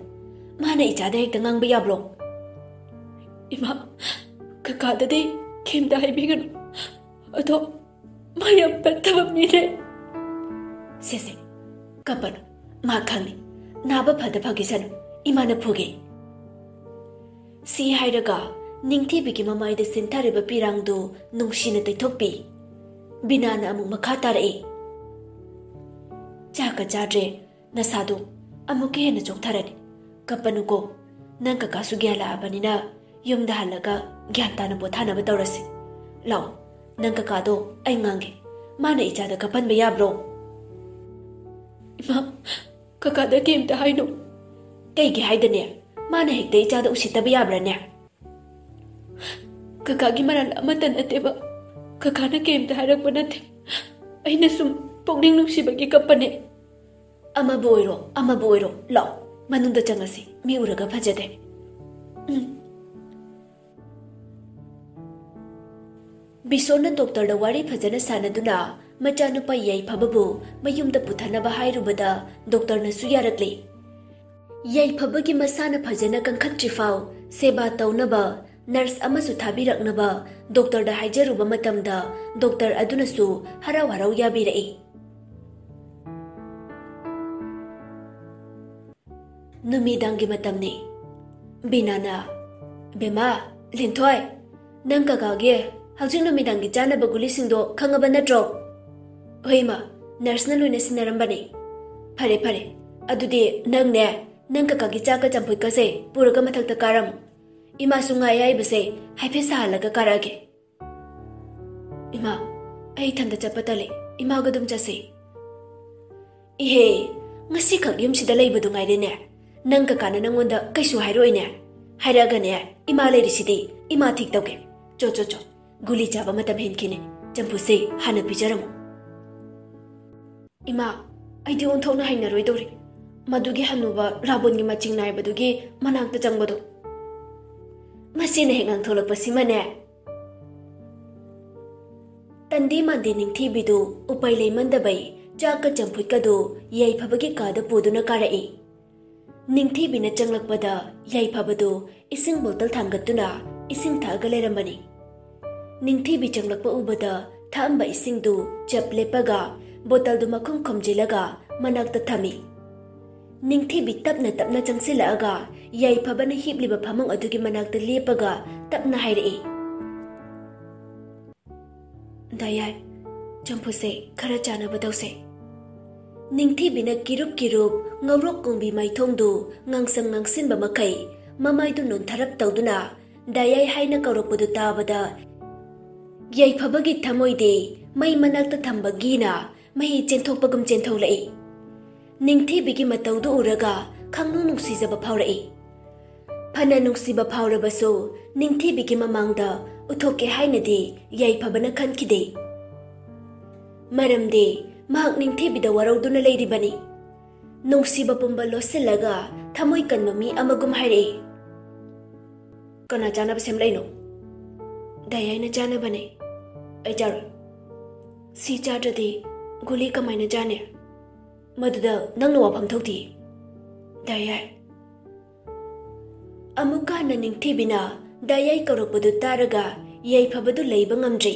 ꯃꯥꯅ ꯏꯆꯥꯗ ꯍꯦꯛꯇ ꯉꯥꯡꯕ ꯌꯥꯕ꯭ꯔꯣ?" "ꯏꯃꯥ, ꯀꯀꯥꯗꯗꯤ ꯀꯩꯝꯇ ꯍꯥꯏꯕꯤꯒꯅꯨ꯫ ꯑꯗꯣ ꯃꯥ ꯌꯥꯝ ꯐꯠꯇꯕ ꯃꯤꯅꯦ꯫" "ꯁꯦ ꯁꯦ, ꯀꯞꯄꯅꯨ꯫ ꯃꯥ ꯈꯪꯅꯤ꯫ ꯅꯥꯕ ꯐꯗ ꯐꯈꯤꯁꯅꯨ꯫ ꯏꯃꯥꯅ ꯐꯨꯒꯦ꯫" ꯁꯤ ꯍꯥꯏꯔꯒ ꯅꯤꯡꯊꯤꯕꯤꯒꯤ ꯃꯃꯥꯏꯗ ꯁꯤꯟꯊꯔꯤꯕ ꯄꯤꯔꯥꯡꯗꯨ ꯅꯨꯡꯁꯤꯅ ꯇꯩꯊꯣꯛꯄꯤ꯫ ꯕꯤꯅꯥꯅ ꯑꯃꯨꯛ ꯃꯈꯥ ꯇꯥꯔꯛꯏ, "ꯆꯥꯛꯀ ꯆꯥꯗ꯭ꯔꯦ, ꯅꯁꯥꯗꯣ ꯑꯃꯨꯛꯀ ꯍꯦꯟꯅ ꯆꯣꯛꯊꯔꯅꯤ꯫ ꯀꯞꯄꯅꯨꯀꯣ꯫ ꯅꯪ ꯀꯀꯥꯁꯨ ꯒ꯭ꯌꯥꯟ ꯂꯥꯛꯑꯕꯅꯤꯅ ꯌꯨꯝꯗ ꯍꯜꯂꯒ ꯒ꯭ꯌꯥꯟ ꯇꯥꯅ ꯄꯣꯊꯥꯅꯕ ꯇꯧꯔꯁꯤ꯫ ꯂꯥꯛꯑꯣ, ꯅꯪ ꯀꯀꯥꯗꯣ ꯑꯩ ꯉꯥꯡꯒꯦ꯫ ꯃꯥꯅ ꯏꯆꯥꯗ ꯀꯞꯍꯟꯕ ꯌꯥꯕ꯭ꯔꯣ?" "ꯏꯃꯥ, ꯀꯀꯥꯗ ꯀꯩꯝꯇ ꯍꯥꯏꯅꯨ꯫" "ꯀꯩꯒꯤ ꯍꯥꯏꯗꯅꯦ? ꯃꯥꯅ ꯍꯦꯛꯇ ꯏꯆꯥꯗ ꯎꯁꯤꯠꯇꯕ ꯌꯥꯕ꯭ꯔꯥꯅꯦ?" "ꯀꯀꯥꯒꯤ ꯃꯔꯥꯜ ꯑꯃꯠꯇ ꯅꯠꯇꯦꯕ꯫ ꯀꯀꯥꯅ ꯀꯩꯝꯇ ꯍꯥꯏꯔꯛꯄ ꯅꯠꯇꯦ꯫ ꯑꯩꯅ ꯁꯨꯝ ꯄꯨꯛꯅꯤꯡ ꯅꯨꯡꯁꯤꯕꯒꯤ ꯀꯞꯄꯅꯦ꯫ ꯑꯃꯕꯨ ꯑꯣꯏꯔꯣ, ꯑꯃꯕꯨ ꯑꯣꯏꯔꯣ, ꯂꯥꯛꯑꯣ, ꯃꯅꯨꯡꯗ ꯆꯪꯉꯁꯤ, ꯃꯤ ꯎꯔꯒ ꯐꯖꯗꯦ꯫ ꯎꯝ꯫ ꯕꯤꯁꯣꯟꯅ ꯗꯣꯛꯇꯔꯗ ꯋꯥꯔꯤ ꯐꯖꯅ ꯁꯥꯟꯅꯗꯨꯅ ꯃꯆꯥꯅꯨꯄꯥ ꯌꯥꯏꯐꯕꯕꯨ ꯃꯌꯨꯝꯗ ꯄꯨꯊꯅꯕ ꯍꯥꯏꯔꯨꯕꯗ ꯗꯣꯛꯇꯔꯅꯁꯨ ꯌꯥꯔꯛꯂꯦ꯫ ꯌꯥꯏꯐꯕꯒꯤ ꯃꯁꯥꯅ ꯐꯖꯅ ꯀꯟꯈꯠꯇ꯭ꯔꯤꯐꯥꯎ ꯁꯦꯕꯥ ꯇꯧꯅꯕ ꯅꯔꯁ ꯑꯃꯁꯨ ꯊꯥꯕꯤꯔꯛꯅꯕ ꯗꯣꯛꯇꯔꯗ ꯍꯥꯏꯖꯔꯨꯕ ꯃꯇꯝꯗ ꯗꯣꯛꯇꯔ ꯑꯗꯨꯅꯁꯨ ꯍꯔꯥꯎ ꯍꯔꯥꯎ ꯌꯥꯕꯤꯔꯛꯏ꯫ ꯅꯨꯃꯤꯗꯥꯡꯒꯤ ꯃꯇꯝꯅꯤ꯫ ꯕꯤꯅꯥꯅ, "ꯕꯦꯃꯥ, ꯂꯤꯟꯊꯣꯏ, ꯅꯪ ꯀꯀꯥꯒꯤ ꯍꯧꯖꯤꯛ ꯅꯨꯃꯤꯗꯥꯡꯒꯤ ꯆꯥꯅꯕ ꯒꯨꯂꯤꯁꯤꯡꯗꯣ ꯈꯪꯉꯕ ꯅꯠꯇ꯭ꯔꯣ?" "ꯍꯣꯏ ꯏꯃꯥ, ꯅꯔꯁꯅ ꯂꯣꯏꯅ ꯁꯤꯟꯅꯔꯝꯕꯅꯤ꯫" "ꯐꯔꯦ, ꯐꯔꯦ, ꯑꯗꯨꯗꯤ ꯅꯪꯅꯦ, ꯅꯪ ꯀꯀꯥꯒꯤ ꯆꯥꯛꯀ ꯆꯝꯐꯨꯠꯀꯁꯦ ꯄꯨꯔꯒ ꯃꯊꯛꯇ ꯀꯥꯔꯝꯃꯨ꯫ ꯏꯃꯥꯁꯨ ꯉꯥ ꯑꯌꯥꯏꯕꯁꯦ ꯍꯥꯏꯐꯦꯠ ꯁꯥꯍꯜꯂꯒ ꯀꯥꯔꯛꯑꯒꯦ꯫" "ꯏꯃꯥ, ꯑꯩ ꯏꯊꯟꯗ ꯆꯠꯄ ꯇꯜꯂꯦ, ꯏꯃꯥꯒ ꯑꯗꯨꯝ ꯆꯠꯁꯦ꯫" "ꯏꯍꯦ, ꯉꯁꯤꯈꯛ ꯌꯨꯝꯁꯤꯗ ꯂꯩꯕꯗꯨ ꯉꯥꯏꯔꯦꯅꯦ, ꯅꯪ ꯀꯀꯥꯅ ꯅꯪꯉꯣꯟꯗ ꯀꯩꯁꯨ ꯍꯥꯏꯔꯛꯑꯣꯏꯅꯦ? ꯍꯥꯏꯔꯛꯑꯒꯅꯦ, ꯏꯃꯥ ꯂꯩꯔꯤꯁꯤꯗꯤ, ꯏꯃꯥ ꯊꯤꯛ ꯇꯧꯒꯦ꯫ ꯆꯣ, ꯆꯣ, ꯆꯣ, ꯒꯨꯂꯤ ꯆꯥꯕ ꯃꯇꯝ ꯍꯦꯟꯈꯤꯅꯦ, ꯆꯝꯐꯨꯠꯁꯦ ꯍꯥꯟꯅ ꯄꯤꯖꯔꯝꯃꯨ꯫" "ꯏꯃꯥ, ꯑꯩꯗꯤ ꯑꯣꯟꯊꯣꯛꯅ ꯍꯩꯅꯔꯣꯏꯗꯧꯔꯤ, ꯃꯗꯨꯒꯤ ꯍꯅꯨꯕ ꯔꯥꯕꯣꯟꯒꯤ ꯃꯆꯤꯡ ꯅꯥꯏꯕꯗꯨꯒꯤ ꯃꯅꯥꯛꯇ ꯆꯪꯕꯗꯣ꯫ ꯃꯁꯤꯅ ꯍꯦꯛ ꯉꯥꯡꯊꯣꯛꯂꯛꯄꯁꯤꯃꯅꯦ꯫" ꯇꯟꯗꯤ ꯃꯥꯟꯗꯦ ꯅꯤꯡꯊꯤꯕꯤꯗꯨ ꯎꯄꯥꯏ ꯂꯩꯃꯟꯗꯕꯩ ꯆꯥꯛꯀ ꯆꯝꯐꯨꯠꯀꯗꯨ ꯌꯥꯏꯐꯕꯒꯤ ꯀꯥꯗ ꯄꯨꯗꯨꯅ ꯀꯥꯔꯛꯏ꯫ ꯅꯤꯡꯊꯤꯕꯤꯅ ꯆꯪꯂꯛꯄꯗ ꯌꯥꯏꯐꯕꯗꯨ ꯏꯁꯤꯡ ꯕꯣꯇꯜ ꯊꯥꯡꯒꯠꯇꯨꯅ ꯏꯁꯤꯡ ꯊꯛꯑꯒ ꯂꯩꯔꯝꯕꯅꯤ꯫ ꯅꯤꯡꯊꯤꯕꯤ ꯆꯪꯂꯛꯄ ꯎꯕꯗ ꯊꯛꯑꯝꯕ ꯏꯁꯤꯡꯗꯨ ꯆꯞ ꯂꯦꯞꯄꯒ ꯕꯣꯇꯜꯗꯨ ꯃꯈꯨꯝ ꯈꯨꯝꯖꯤꯜꯂꯒ ꯃꯅꯥꯛꯇ ꯊꯝꯃꯤ꯫ ꯅꯤꯡꯊꯤꯕꯤ ꯇꯞꯅ ꯇꯞꯅ ꯆꯪꯁꯤꯜꯂꯛꯑꯒ ꯌꯥꯏꯐꯕꯅ ꯍꯤꯞꯂꯤꯕ ꯐꯃꯨꯡ ꯑꯗꯨꯒꯤ ꯃꯅꯥꯛꯇ ꯂꯦꯞꯄꯒ ꯇꯞꯅ ꯍꯥꯏꯔꯛꯏ, "ꯗꯥ ꯌꯥꯏ, ꯆꯝꯐꯨꯠꯁꯦ ꯈꯔ ꯆꯥꯅꯕ ꯇꯧꯁꯦ꯫" ꯅꯤꯡꯊꯤꯕꯤꯅ ꯀꯤꯔꯨꯞ ꯀꯤꯔꯨꯞ ꯉꯧꯔꯣꯛ ꯀꯣꯡꯕꯤ ꯃꯥꯏꯊꯣꯡꯗꯨ ꯉꯥꯡꯁꯪ ꯉꯥꯡꯁꯤꯟꯕ ꯃꯈꯩ ꯃꯃꯥꯏꯗꯨ ꯅꯣꯟꯊꯔꯞ ꯇꯧꯗꯨꯅ "ꯗꯥ ꯌꯥꯏ" ꯍꯥꯏꯅ ꯀꯧꯔꯛꯄꯗꯨ ꯇꯥꯕꯗ ꯌꯥꯏꯐꯕꯒꯤ ꯊꯃꯣꯏꯗꯤ ꯃꯩ ꯃꯅꯥꯛꯇ ꯊꯝꯕ ꯘꯤꯅ ꯃꯍꯤ ꯆꯦꯟꯊꯣꯛꯄꯒꯨꯝ ꯆꯦꯟꯊꯣꯛꯂꯛꯏ꯫ ꯅꯤꯡꯊꯤꯕꯤꯒꯤ ꯃꯇꯧꯗꯨ ꯎꯔꯒ ꯈꯪꯅꯨꯡ ꯅꯨꯡꯁꯤꯖꯕ ꯐꯥꯎꯔꯛꯏ꯫ ꯐꯅ ꯅꯨꯡꯁꯤꯕ ꯐꯥꯎꯔꯕꯁꯨ ꯅꯤꯡꯊꯤꯕꯤꯒꯤ ꯃꯃꯥꯡꯗ ꯎꯠꯊꯣꯛꯀꯦ ꯍꯥꯏꯅꯗꯤ ꯌꯥꯏꯐꯕꯅ ꯈꯟꯈꯤꯗꯦ꯫ ꯃꯔꯝꯗꯤ ꯃꯍꯥꯛ ꯅꯤꯡꯊꯤꯕꯤꯗ ꯋꯥꯔꯧꯗꯨꯅ ꯂꯩꯔꯤꯕꯅꯤ꯫ ꯅꯨꯡꯁꯤꯕ ꯄꯨꯝꯕ ꯂꯣꯠꯁꯤꯜꯂꯒ ꯊꯃꯣꯏ ꯀꯟꯕ ꯃꯤ ꯑꯃꯒꯨꯝ ꯍꯥꯏꯔꯛꯏ꯫ "ꯀꯅꯥ ꯆꯥꯅꯕ ꯁꯦꯝꯂꯛꯏꯅꯣ?" "ꯗꯥꯌꯥꯏꯅ ꯆꯥꯅꯕꯅꯦ꯫ ꯑꯩ ꯆꯥꯔꯣꯏ꯫ ꯁꯤ ꯆꯥꯗ꯭ꯔꯗꯤ ꯒꯨꯂꯤ ꯀꯃꯥꯏꯅ ꯆꯥꯅꯤ? ꯃꯗꯨꯗ ꯅꯪꯅ ꯋꯥꯐꯝ ꯊꯣꯛꯇꯦ, ꯗꯥꯌꯥꯏ꯫" ꯑꯃꯨꯛꯀ ꯍꯟꯅ ꯅꯤꯡꯊꯤꯕꯤꯅ ꯗꯥꯌꯥꯏ ꯀꯧꯔꯛꯄꯗꯨ ꯇꯥꯔꯒ ꯌꯥꯏꯐꯕꯗꯨ ꯂꯩꯕ ꯉꯝꯗ꯭ꯔꯤ꯫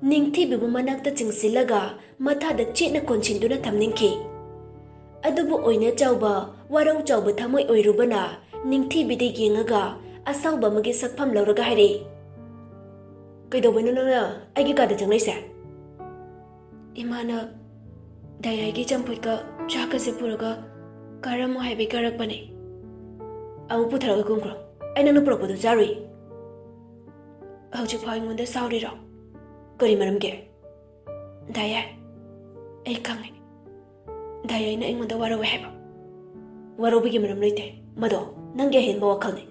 ꯅꯤꯡꯊꯤꯕꯤꯕꯨ ꯃꯅꯥꯛꯇ ꯆꯤꯡꯁꯤꯜꯂꯒ ꯃꯊꯥꯗ ꯆꯦꯠꯅ ꯀꯣꯟꯁꯤꯟꯗꯨꯅ ꯊꯝꯅꯤꯡꯈꯤ꯫ ꯑꯗꯨꯕꯨ ꯑꯣꯏꯅ ꯆꯥꯎꯕ, ꯋꯥꯔꯧ ꯆꯥꯎꯕ ꯊꯃꯣꯏ ꯑꯣꯏꯔꯨꯕꯅ ꯅꯤꯡꯊꯤꯕꯤꯗ ꯌꯦꯡꯉꯒ ꯑꯁꯥꯎꯕ ꯑꯃꯒꯤ ꯁꯛꯐꯝ ꯂꯧꯔꯒ ꯍꯥꯏꯔꯛꯏ, "ꯀꯩꯗꯧꯕꯩꯅꯣ ꯅꯪꯅ ꯑꯩꯒꯤ ꯀꯥꯗ ꯆꯪꯂꯛꯏꯁꯦ?" "ꯏꯃꯥꯅ ꯗꯥꯌꯥꯏꯒꯤ ꯆꯝꯐꯨꯠꯀ ꯆꯥꯛꯀꯁꯦ ꯄꯨꯔꯒ ꯀꯥꯔꯝꯃꯣ ꯍꯥꯏꯕꯩ ꯀꯥꯔꯛꯄꯅꯦ꯫" "ꯑꯃꯨꯛ ꯄꯨꯊꯔꯒ ꯀꯨꯝꯈ꯭ꯔꯣ꯫ ꯑꯩ ꯅꯪꯅ ꯄꯨꯔꯛꯄꯗꯨ ꯆꯥꯔꯨꯏ꯫" "ꯍꯧꯖꯤꯛꯐꯥꯎ ꯑꯩꯉꯣꯟꯗ ꯁꯥꯎꯔꯤꯔꯣ? ꯀꯔꯤ ꯃꯔꯝꯒꯤ?" "ꯗꯥꯌꯥꯏ, ꯑꯩ ꯈꯪꯉꯦ꯫ ꯗꯥꯌꯥꯏꯅ ꯑꯩꯉꯣꯟꯗ ꯋꯥꯔꯧꯋꯦ ꯍꯥꯏꯕ꯫ ꯋꯥꯔꯧꯕꯒꯤ ꯃꯔꯝ ꯂꯩꯇꯦ꯫ ꯃꯗꯣ ꯅꯪꯒꯤ ꯑꯍꯦꯟꯕ ꯋꯥꯈꯜꯅꯤ꯫"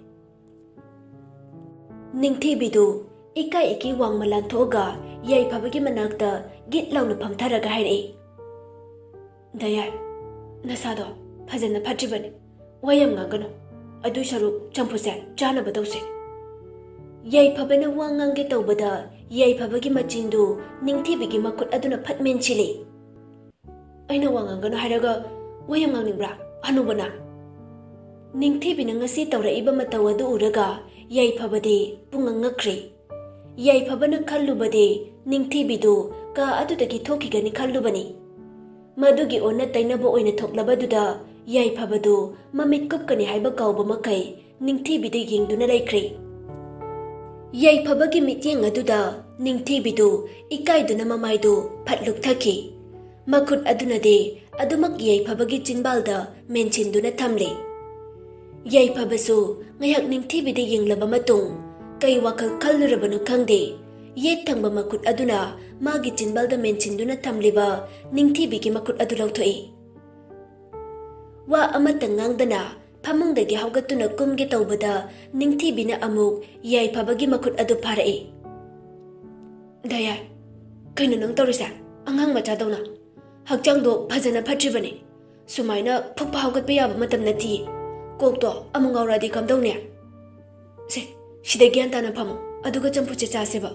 ꯅꯤꯡꯊꯤꯕꯤꯗꯨ ꯏꯀꯥꯏ ꯏꯀꯤ ꯋꯥꯡꯃ ꯂꯥꯟꯊꯣꯛꯑꯒ ꯌꯥꯏꯐꯕꯒꯤ ꯃꯅꯥꯛꯇ ꯒꯤꯠ ꯂꯥꯎꯅ ꯐꯝꯊꯔꯒ ꯍꯥꯏꯔꯛꯏ, "ꯗꯥꯌꯥꯏ, ꯅꯁꯥꯗꯣ ꯐꯖꯅ ꯐꯠꯇ꯭ꯔꯤꯕꯅꯤ꯫ ꯋꯥ ꯌꯥꯝ ꯉꯥꯡꯒꯅꯨ꯫ ꯑꯗꯨꯏ ꯁꯔꯨꯛ ꯆꯝꯐꯨꯠꯁꯦ ꯆꯥꯅꯕ ꯇꯧꯁꯦ꯫" ꯌꯥꯏꯐꯕꯅ ꯋꯥ ꯉꯥꯡꯒꯦ ꯇꯧꯕꯗ ꯌꯥꯏꯐꯕꯒꯤ ꯃꯆꯤꯟꯗꯨ ꯅꯤꯡꯊꯤꯕꯤꯒꯤ ꯃꯈꯨꯠ ꯑꯗꯨꯅ ꯐꯠ ꯃꯦꯟꯁꯤꯜꯂꯤ꯫ "ꯑꯩꯅ ꯋꯥ ꯉꯥꯡꯒꯅꯨ ꯍꯥꯏꯔꯒ ꯋꯥ ꯌꯥꯝ ꯉꯥꯡꯅꯤꯡꯕ꯭ꯔꯥ, ꯍꯅꯨꯕꯅ?" ꯅꯤꯡꯊꯤꯕꯤꯅ ꯉꯁꯤ ꯇꯧꯔꯛꯏꯕ ꯃꯇꯧ ꯑꯗꯨ ꯎꯔꯒ ꯌꯥꯏꯐꯕꯗꯤ ꯄꯨꯡꯉꯛ ꯉꯛꯈ꯭ꯔꯦ꯫ ꯌꯥꯏꯐꯕꯅ ꯈꯜꯂꯨꯕꯗꯤ ꯅꯤꯡꯊꯤꯕꯤꯗꯨ ꯀꯥ ꯑꯗꯨꯗꯒꯤ ꯊꯣꯛꯈꯤꯒꯅꯤ ꯈꯜꯂꯨꯕꯅꯤ꯫ ꯃꯗꯨꯒꯤ ꯑꯣꯟꯅ ꯇꯩꯅꯕ ꯑꯣꯏꯅ ꯊꯣꯛꯂꯕꯗꯨꯗ ꯌꯥꯏꯐꯕꯗꯨ ꯃꯃꯤꯠ ꯀꯨꯞꯀꯅꯤ ꯍꯥꯏꯕ ꯀꯥꯎꯕ ꯃꯈꯩ ꯅꯤꯡꯊꯤꯕꯤꯗ ꯌꯦꯡꯗꯨꯅ ꯂꯩꯈ꯭ꯔꯦ꯫ ꯌꯥꯏꯐꯕꯒꯤ ꯃꯤꯠꯌꯦꯡ ꯑꯗꯨꯗ ꯅꯤꯡꯊꯤꯕꯤꯗꯨ ꯏꯀꯥꯏꯗꯨꯅ ꯃꯃꯥꯏꯗꯨ ꯐꯠ ꯂꯨꯞꯊꯈꯤ꯫ ꯃꯈꯨꯠ ꯑꯗꯨꯅꯗꯤ ꯑꯗꯨꯃꯛ ꯌꯥꯏꯐꯕꯒꯤ ꯆꯤꯟꯕꯥꯜꯗ ꯃꯦꯟꯁꯤꯟꯗꯨꯅ ꯊꯝꯂꯦ꯫ ꯌꯥꯏꯐꯕꯁꯨ ꯉꯥꯏꯍꯥꯛ ꯅꯤꯡꯊꯤꯕꯤꯗ ꯌꯦꯡꯂꯕ ꯃꯇꯨꯡ ꯀꯩ ꯋꯥꯈꯜ ꯈꯜꯂꯨꯔꯕꯅꯣ ꯈꯪꯗꯦ, ꯌꯦꯠ ꯊꯪꯕ ꯃꯈꯨꯠ ꯑꯗꯨꯅ ꯃꯥꯒꯤ ꯆꯤꯟꯕꯥꯜꯗ ꯃꯦꯟꯁꯤꯟꯗꯨꯅ ꯊꯝꯂꯤꯕ ꯅꯤꯡꯊꯤꯕꯤꯒꯤ ꯃꯈꯨꯠ ꯑꯗꯨ ꯂꯧꯊꯣꯛꯏ꯫ ꯋꯥ ꯑꯃꯠꯇ ꯉꯥꯡꯗꯅ ꯐꯃꯨꯡꯗꯒꯤ ꯍꯧꯒꯠꯇꯨꯅ ꯀꯨꯝꯒꯦ ꯇꯧꯕꯗ ꯅꯤꯡꯊꯤꯕꯤꯅ ꯑꯃꯨꯛ ꯌꯥꯏꯐꯕꯒꯤ ꯃꯈꯨꯠ ꯑꯗꯨ ꯐꯥꯔꯛꯏ꯫ "ꯗꯥꯌꯥꯏ, ꯀꯩꯅꯣ ꯅꯪ ꯇꯧꯔꯤꯁꯦ? ꯑꯉꯥꯡ ꯃꯆꯥꯗꯧꯅ꯫ ꯍꯛꯆꯥꯡꯗꯣ ꯐꯖꯅ ꯐꯠꯇ꯭ꯔꯤꯕꯅꯤ꯫ ꯁꯨꯃꯥꯏꯅ ꯐꯨꯛ ꯐꯥ ꯍꯧꯒꯠꯄ ꯌꯥꯕ ꯃꯇꯝ ꯅꯠꯇꯤꯌꯦ꯫ ꯀꯣꯛꯇꯣ ꯑꯃꯨꯛ ꯉꯥꯎꯔꯛꯑꯗꯤ ꯀꯝꯗꯧꯅꯤ? ꯁꯦ, ꯁꯤꯗ ꯒ꯭ꯌꯥꯟ ꯇꯥꯅ ꯐꯝꯃꯣ, ꯑꯗꯨꯒ ꯆꯝꯐꯨꯠꯁꯦ ꯆꯥꯁꯦꯕ꯫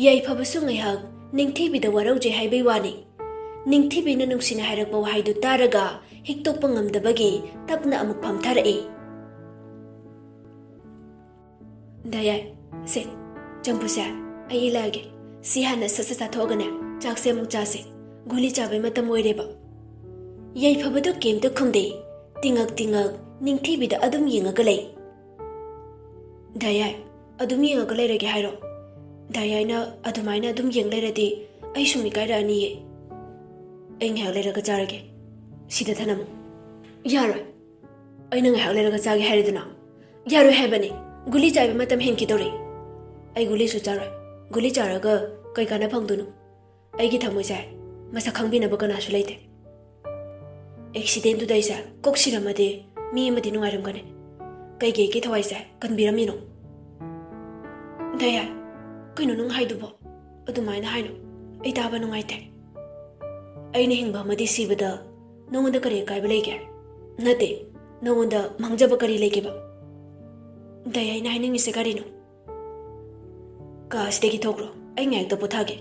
ꯌꯥꯏꯐꯕꯁꯨ ꯉꯥꯏꯍꯥꯛ ꯅꯤꯡꯊꯤꯕꯤꯗ ꯋꯥꯔꯧꯖꯩ ꯍꯥꯏꯕꯩ ꯋꯥꯅꯤ꯫ ꯅꯤꯡꯊꯤꯕꯤꯅ ꯅꯨꯡꯁꯤꯅ ꯍꯥꯏꯔꯛꯄ ꯋꯥꯍꯩꯗꯨ ꯇꯥꯔꯒ ꯍꯤꯛꯇꯣꯛꯄ ꯉꯝꯗꯕꯒꯤ ꯇꯞꯅ ꯑꯃꯨꯛ ꯐꯝꯊꯔꯛꯏ꯫ ꯗꯥ ꯌꯥꯏ, ꯁꯦ, ꯆꯝꯐꯨꯠꯁꯦ ꯑꯩ ꯏꯜꯂꯛꯑꯒꯦ꯫ ꯁꯤ ꯍꯥꯟꯅ ꯁꯠ ꯁꯠ ꯆꯥꯊꯣꯛꯑꯒꯅꯦ, ꯆꯥꯛꯁꯦ ꯑꯃꯨꯛ ꯆꯥꯁꯦ꯫ ꯒꯨꯂꯤ ꯆꯥꯕꯩ ꯃꯇꯝ ꯑꯣꯏꯔꯦꯕ꯫ ꯌꯥꯏꯐꯕꯗꯣ ꯀꯩꯝꯇ ꯈꯨꯝꯗꯦ꯫ ꯇꯤꯡꯉꯛ ꯇꯤꯡꯉꯛ ꯅꯤꯡꯊꯤꯕꯤꯗ ꯑꯗꯨꯝ ꯌꯦꯡꯉꯒ ꯂꯩ꯫ ꯗꯥ ꯌꯥꯏ, ꯑꯗꯨꯝ ꯌꯦꯡꯉꯒ ꯂꯩꯔꯒꯦ ꯍꯥꯏꯔꯣ? ꯗꯥ ꯌꯥꯏꯅ ꯑꯗꯨꯃꯥꯏꯅ ꯑꯗꯨꯝ ꯌꯦꯡ ꯂꯩꯔꯗꯤ ꯑꯩ ꯁꯨꯝ ꯏꯀꯥꯏꯔꯛꯑꯅꯤꯌꯦ꯫ ꯑꯩ ꯉꯥꯏꯍꯥꯛ ꯂꯩꯔꯒ ꯆꯥꯔꯒꯦ꯫ ꯁꯤꯗ ꯊꯅꯝꯃꯨ꯫ ꯌꯥꯔꯣꯏ꯫ ꯑꯩꯅ ꯉꯥꯏꯍꯥꯛ ꯂꯩꯔꯒ ꯆꯥꯒꯦ ꯍꯥꯏꯔꯦꯗꯅ꯫ ꯌꯥꯔꯣꯏ ꯍꯥꯏꯕꯅꯤ꯫ ꯒꯨꯂꯤ ꯆꯥꯏꯕ ꯃꯇꯝ ꯍꯦꯟꯈꯤꯗꯧꯔꯦ꯫ ꯑꯩ ꯒꯨꯂꯤꯁꯨ ꯆꯥꯔꯣꯏ꯫ ꯒꯨꯂꯤ ꯆꯥꯔꯒ ꯀꯩ ꯀꯥꯟꯅ ꯐꯪꯗꯣꯏꯅꯣ? ꯑꯩꯒꯤ ꯊꯃꯣꯏꯁꯦ ꯃꯁꯛ ꯈꯪꯕꯤꯅꯕ ꯀꯅꯥꯁꯨ ꯂꯩꯇꯦ꯫ ꯑꯦꯛꯁꯤꯗꯦꯟꯗꯨꯗ ꯑꯩꯁꯦ ꯀꯣꯛ ꯁꯤꯔꯝꯃꯗꯤ ꯃꯤ ꯑꯃꯗꯤ ꯅꯨꯡꯉꯥꯏꯔꯝꯒꯅꯤ꯫ ꯀꯩꯒꯤ ꯑꯩꯒꯤ ꯊꯋꯥꯏꯁꯦ ꯀꯟꯕꯤꯔꯝꯃꯤꯅꯣ? ꯗꯥ ꯌꯥꯏ, ꯀꯩꯅꯣ ꯅꯪ ꯍꯥꯏꯗꯨꯕꯣ? ꯑꯗꯨꯃꯥꯏꯅ ꯍꯥꯏꯅꯨ꯫ ꯑꯩ ꯇꯥꯕ ꯅꯨꯡꯉꯥꯏꯇꯦ꯫ ꯑꯩꯅ ꯍꯤꯡꯕ ꯑꯃꯗꯤ ꯁꯤꯕꯗ ꯅꯉꯣꯟꯗ ꯀꯔꯤ ꯑꯀꯥꯏꯕ ꯂꯩꯒꯦ? ꯅꯠꯇꯦ, ꯅꯉꯣꯟꯗ ꯃꯥꯡꯖꯕ ꯀꯔꯤ ꯂꯩꯒꯦꯕ? ꯗꯥ ꯌꯥꯏꯅ ꯍꯥꯏꯅꯤꯡꯉꯤꯁꯦ ꯀꯔꯤꯅꯣ? ꯀꯥ ꯑꯁꯤꯗꯒꯤ ꯊꯣꯛꯈ꯭ꯔꯣ, ꯑꯩ ꯉꯥꯏꯍꯥꯛꯇ ꯄꯣꯊꯥꯒꯦ꯫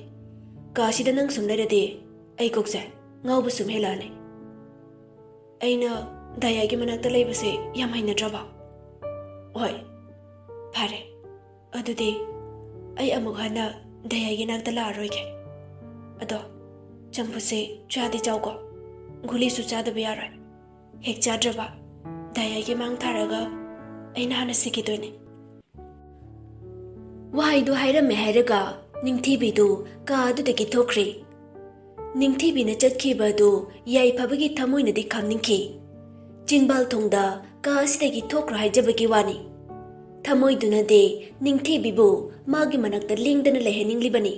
ꯀꯥ ꯑꯁꯤꯗ ꯅꯪ ꯁꯨꯝ ꯂꯩꯔꯗꯤ ꯑꯩ ꯀꯣꯛꯁꯦ ꯉꯥꯎꯕ ꯁꯨꯝ ꯍꯦꯜꯂꯛꯑꯅꯤ꯫ ꯑꯩꯅ ꯗꯥ ꯌꯥꯏꯒꯤ ꯃꯅꯥꯛꯇ ꯂꯩꯕꯁꯦ ꯌꯥꯝ ꯍꯩꯅꯗ꯭ꯔꯕ? ꯍꯣꯏ, ꯐꯔꯦ꯫ ꯑꯗꯨꯗꯤ ꯑꯩ ꯑꯃꯨꯛ ꯍꯟꯅ ꯗꯥ ꯌꯥꯏꯒꯤ ꯅꯥꯛꯇ ꯂꯥꯛꯑꯔꯣꯏꯒꯦ꯫ ꯑꯗꯣ ꯆꯝꯐꯨꯠꯁꯦ ꯆꯥꯗꯤ ꯆꯥꯎꯀꯣ, ꯒꯨꯂꯤꯁꯨ ꯆꯥꯗꯕ ꯌꯥꯔꯣꯏ꯫ ꯍꯦꯛ ꯆꯥꯗ꯭ꯔꯕ ꯗꯥ ꯌꯥꯏꯒꯤ ꯃꯥꯡ ꯊꯥꯔꯒ ꯑꯩꯅ ꯍꯥꯟꯅ ꯁꯤꯈꯤꯗꯣꯏꯅꯦ꯫ ꯋꯥꯍꯩꯗꯨ ꯍꯥꯏꯔꯝꯃꯦ ꯍꯥꯏꯔꯒ ꯅꯤꯡꯊꯤꯕꯤꯗꯨ ꯀꯥ ꯑꯗꯨꯗꯒꯤ ꯊꯣꯛꯈ꯭ꯔꯦ꯫ ꯅꯤꯡꯊꯤꯕꯤꯅ ꯆꯠꯈꯤꯕ ꯑꯗꯨ ꯌꯥꯏꯐꯕꯒꯤ ꯊꯃꯣꯏꯅꯗꯤ ꯈꯪꯅꯤꯡꯈꯤ꯫ ꯆꯤꯡꯕꯥꯜ ꯊꯣꯡꯗ ꯀꯥ ꯑꯁꯤꯗꯒꯤ ꯊꯣꯛꯈ꯭ꯔꯣ ꯍꯥꯏꯖꯕꯒꯤ ꯋꯥꯅꯤ꯫ ꯊꯃꯣꯏꯗꯨꯅꯗꯤ ꯅꯤꯡꯊꯤꯕꯤꯕꯨ ꯃꯥꯒꯤ ꯃꯅꯥꯛꯇ ꯂꯦꯡꯗꯅ ꯂꯩꯍꯟꯅꯤꯡꯂꯤꯕꯅꯤ꯫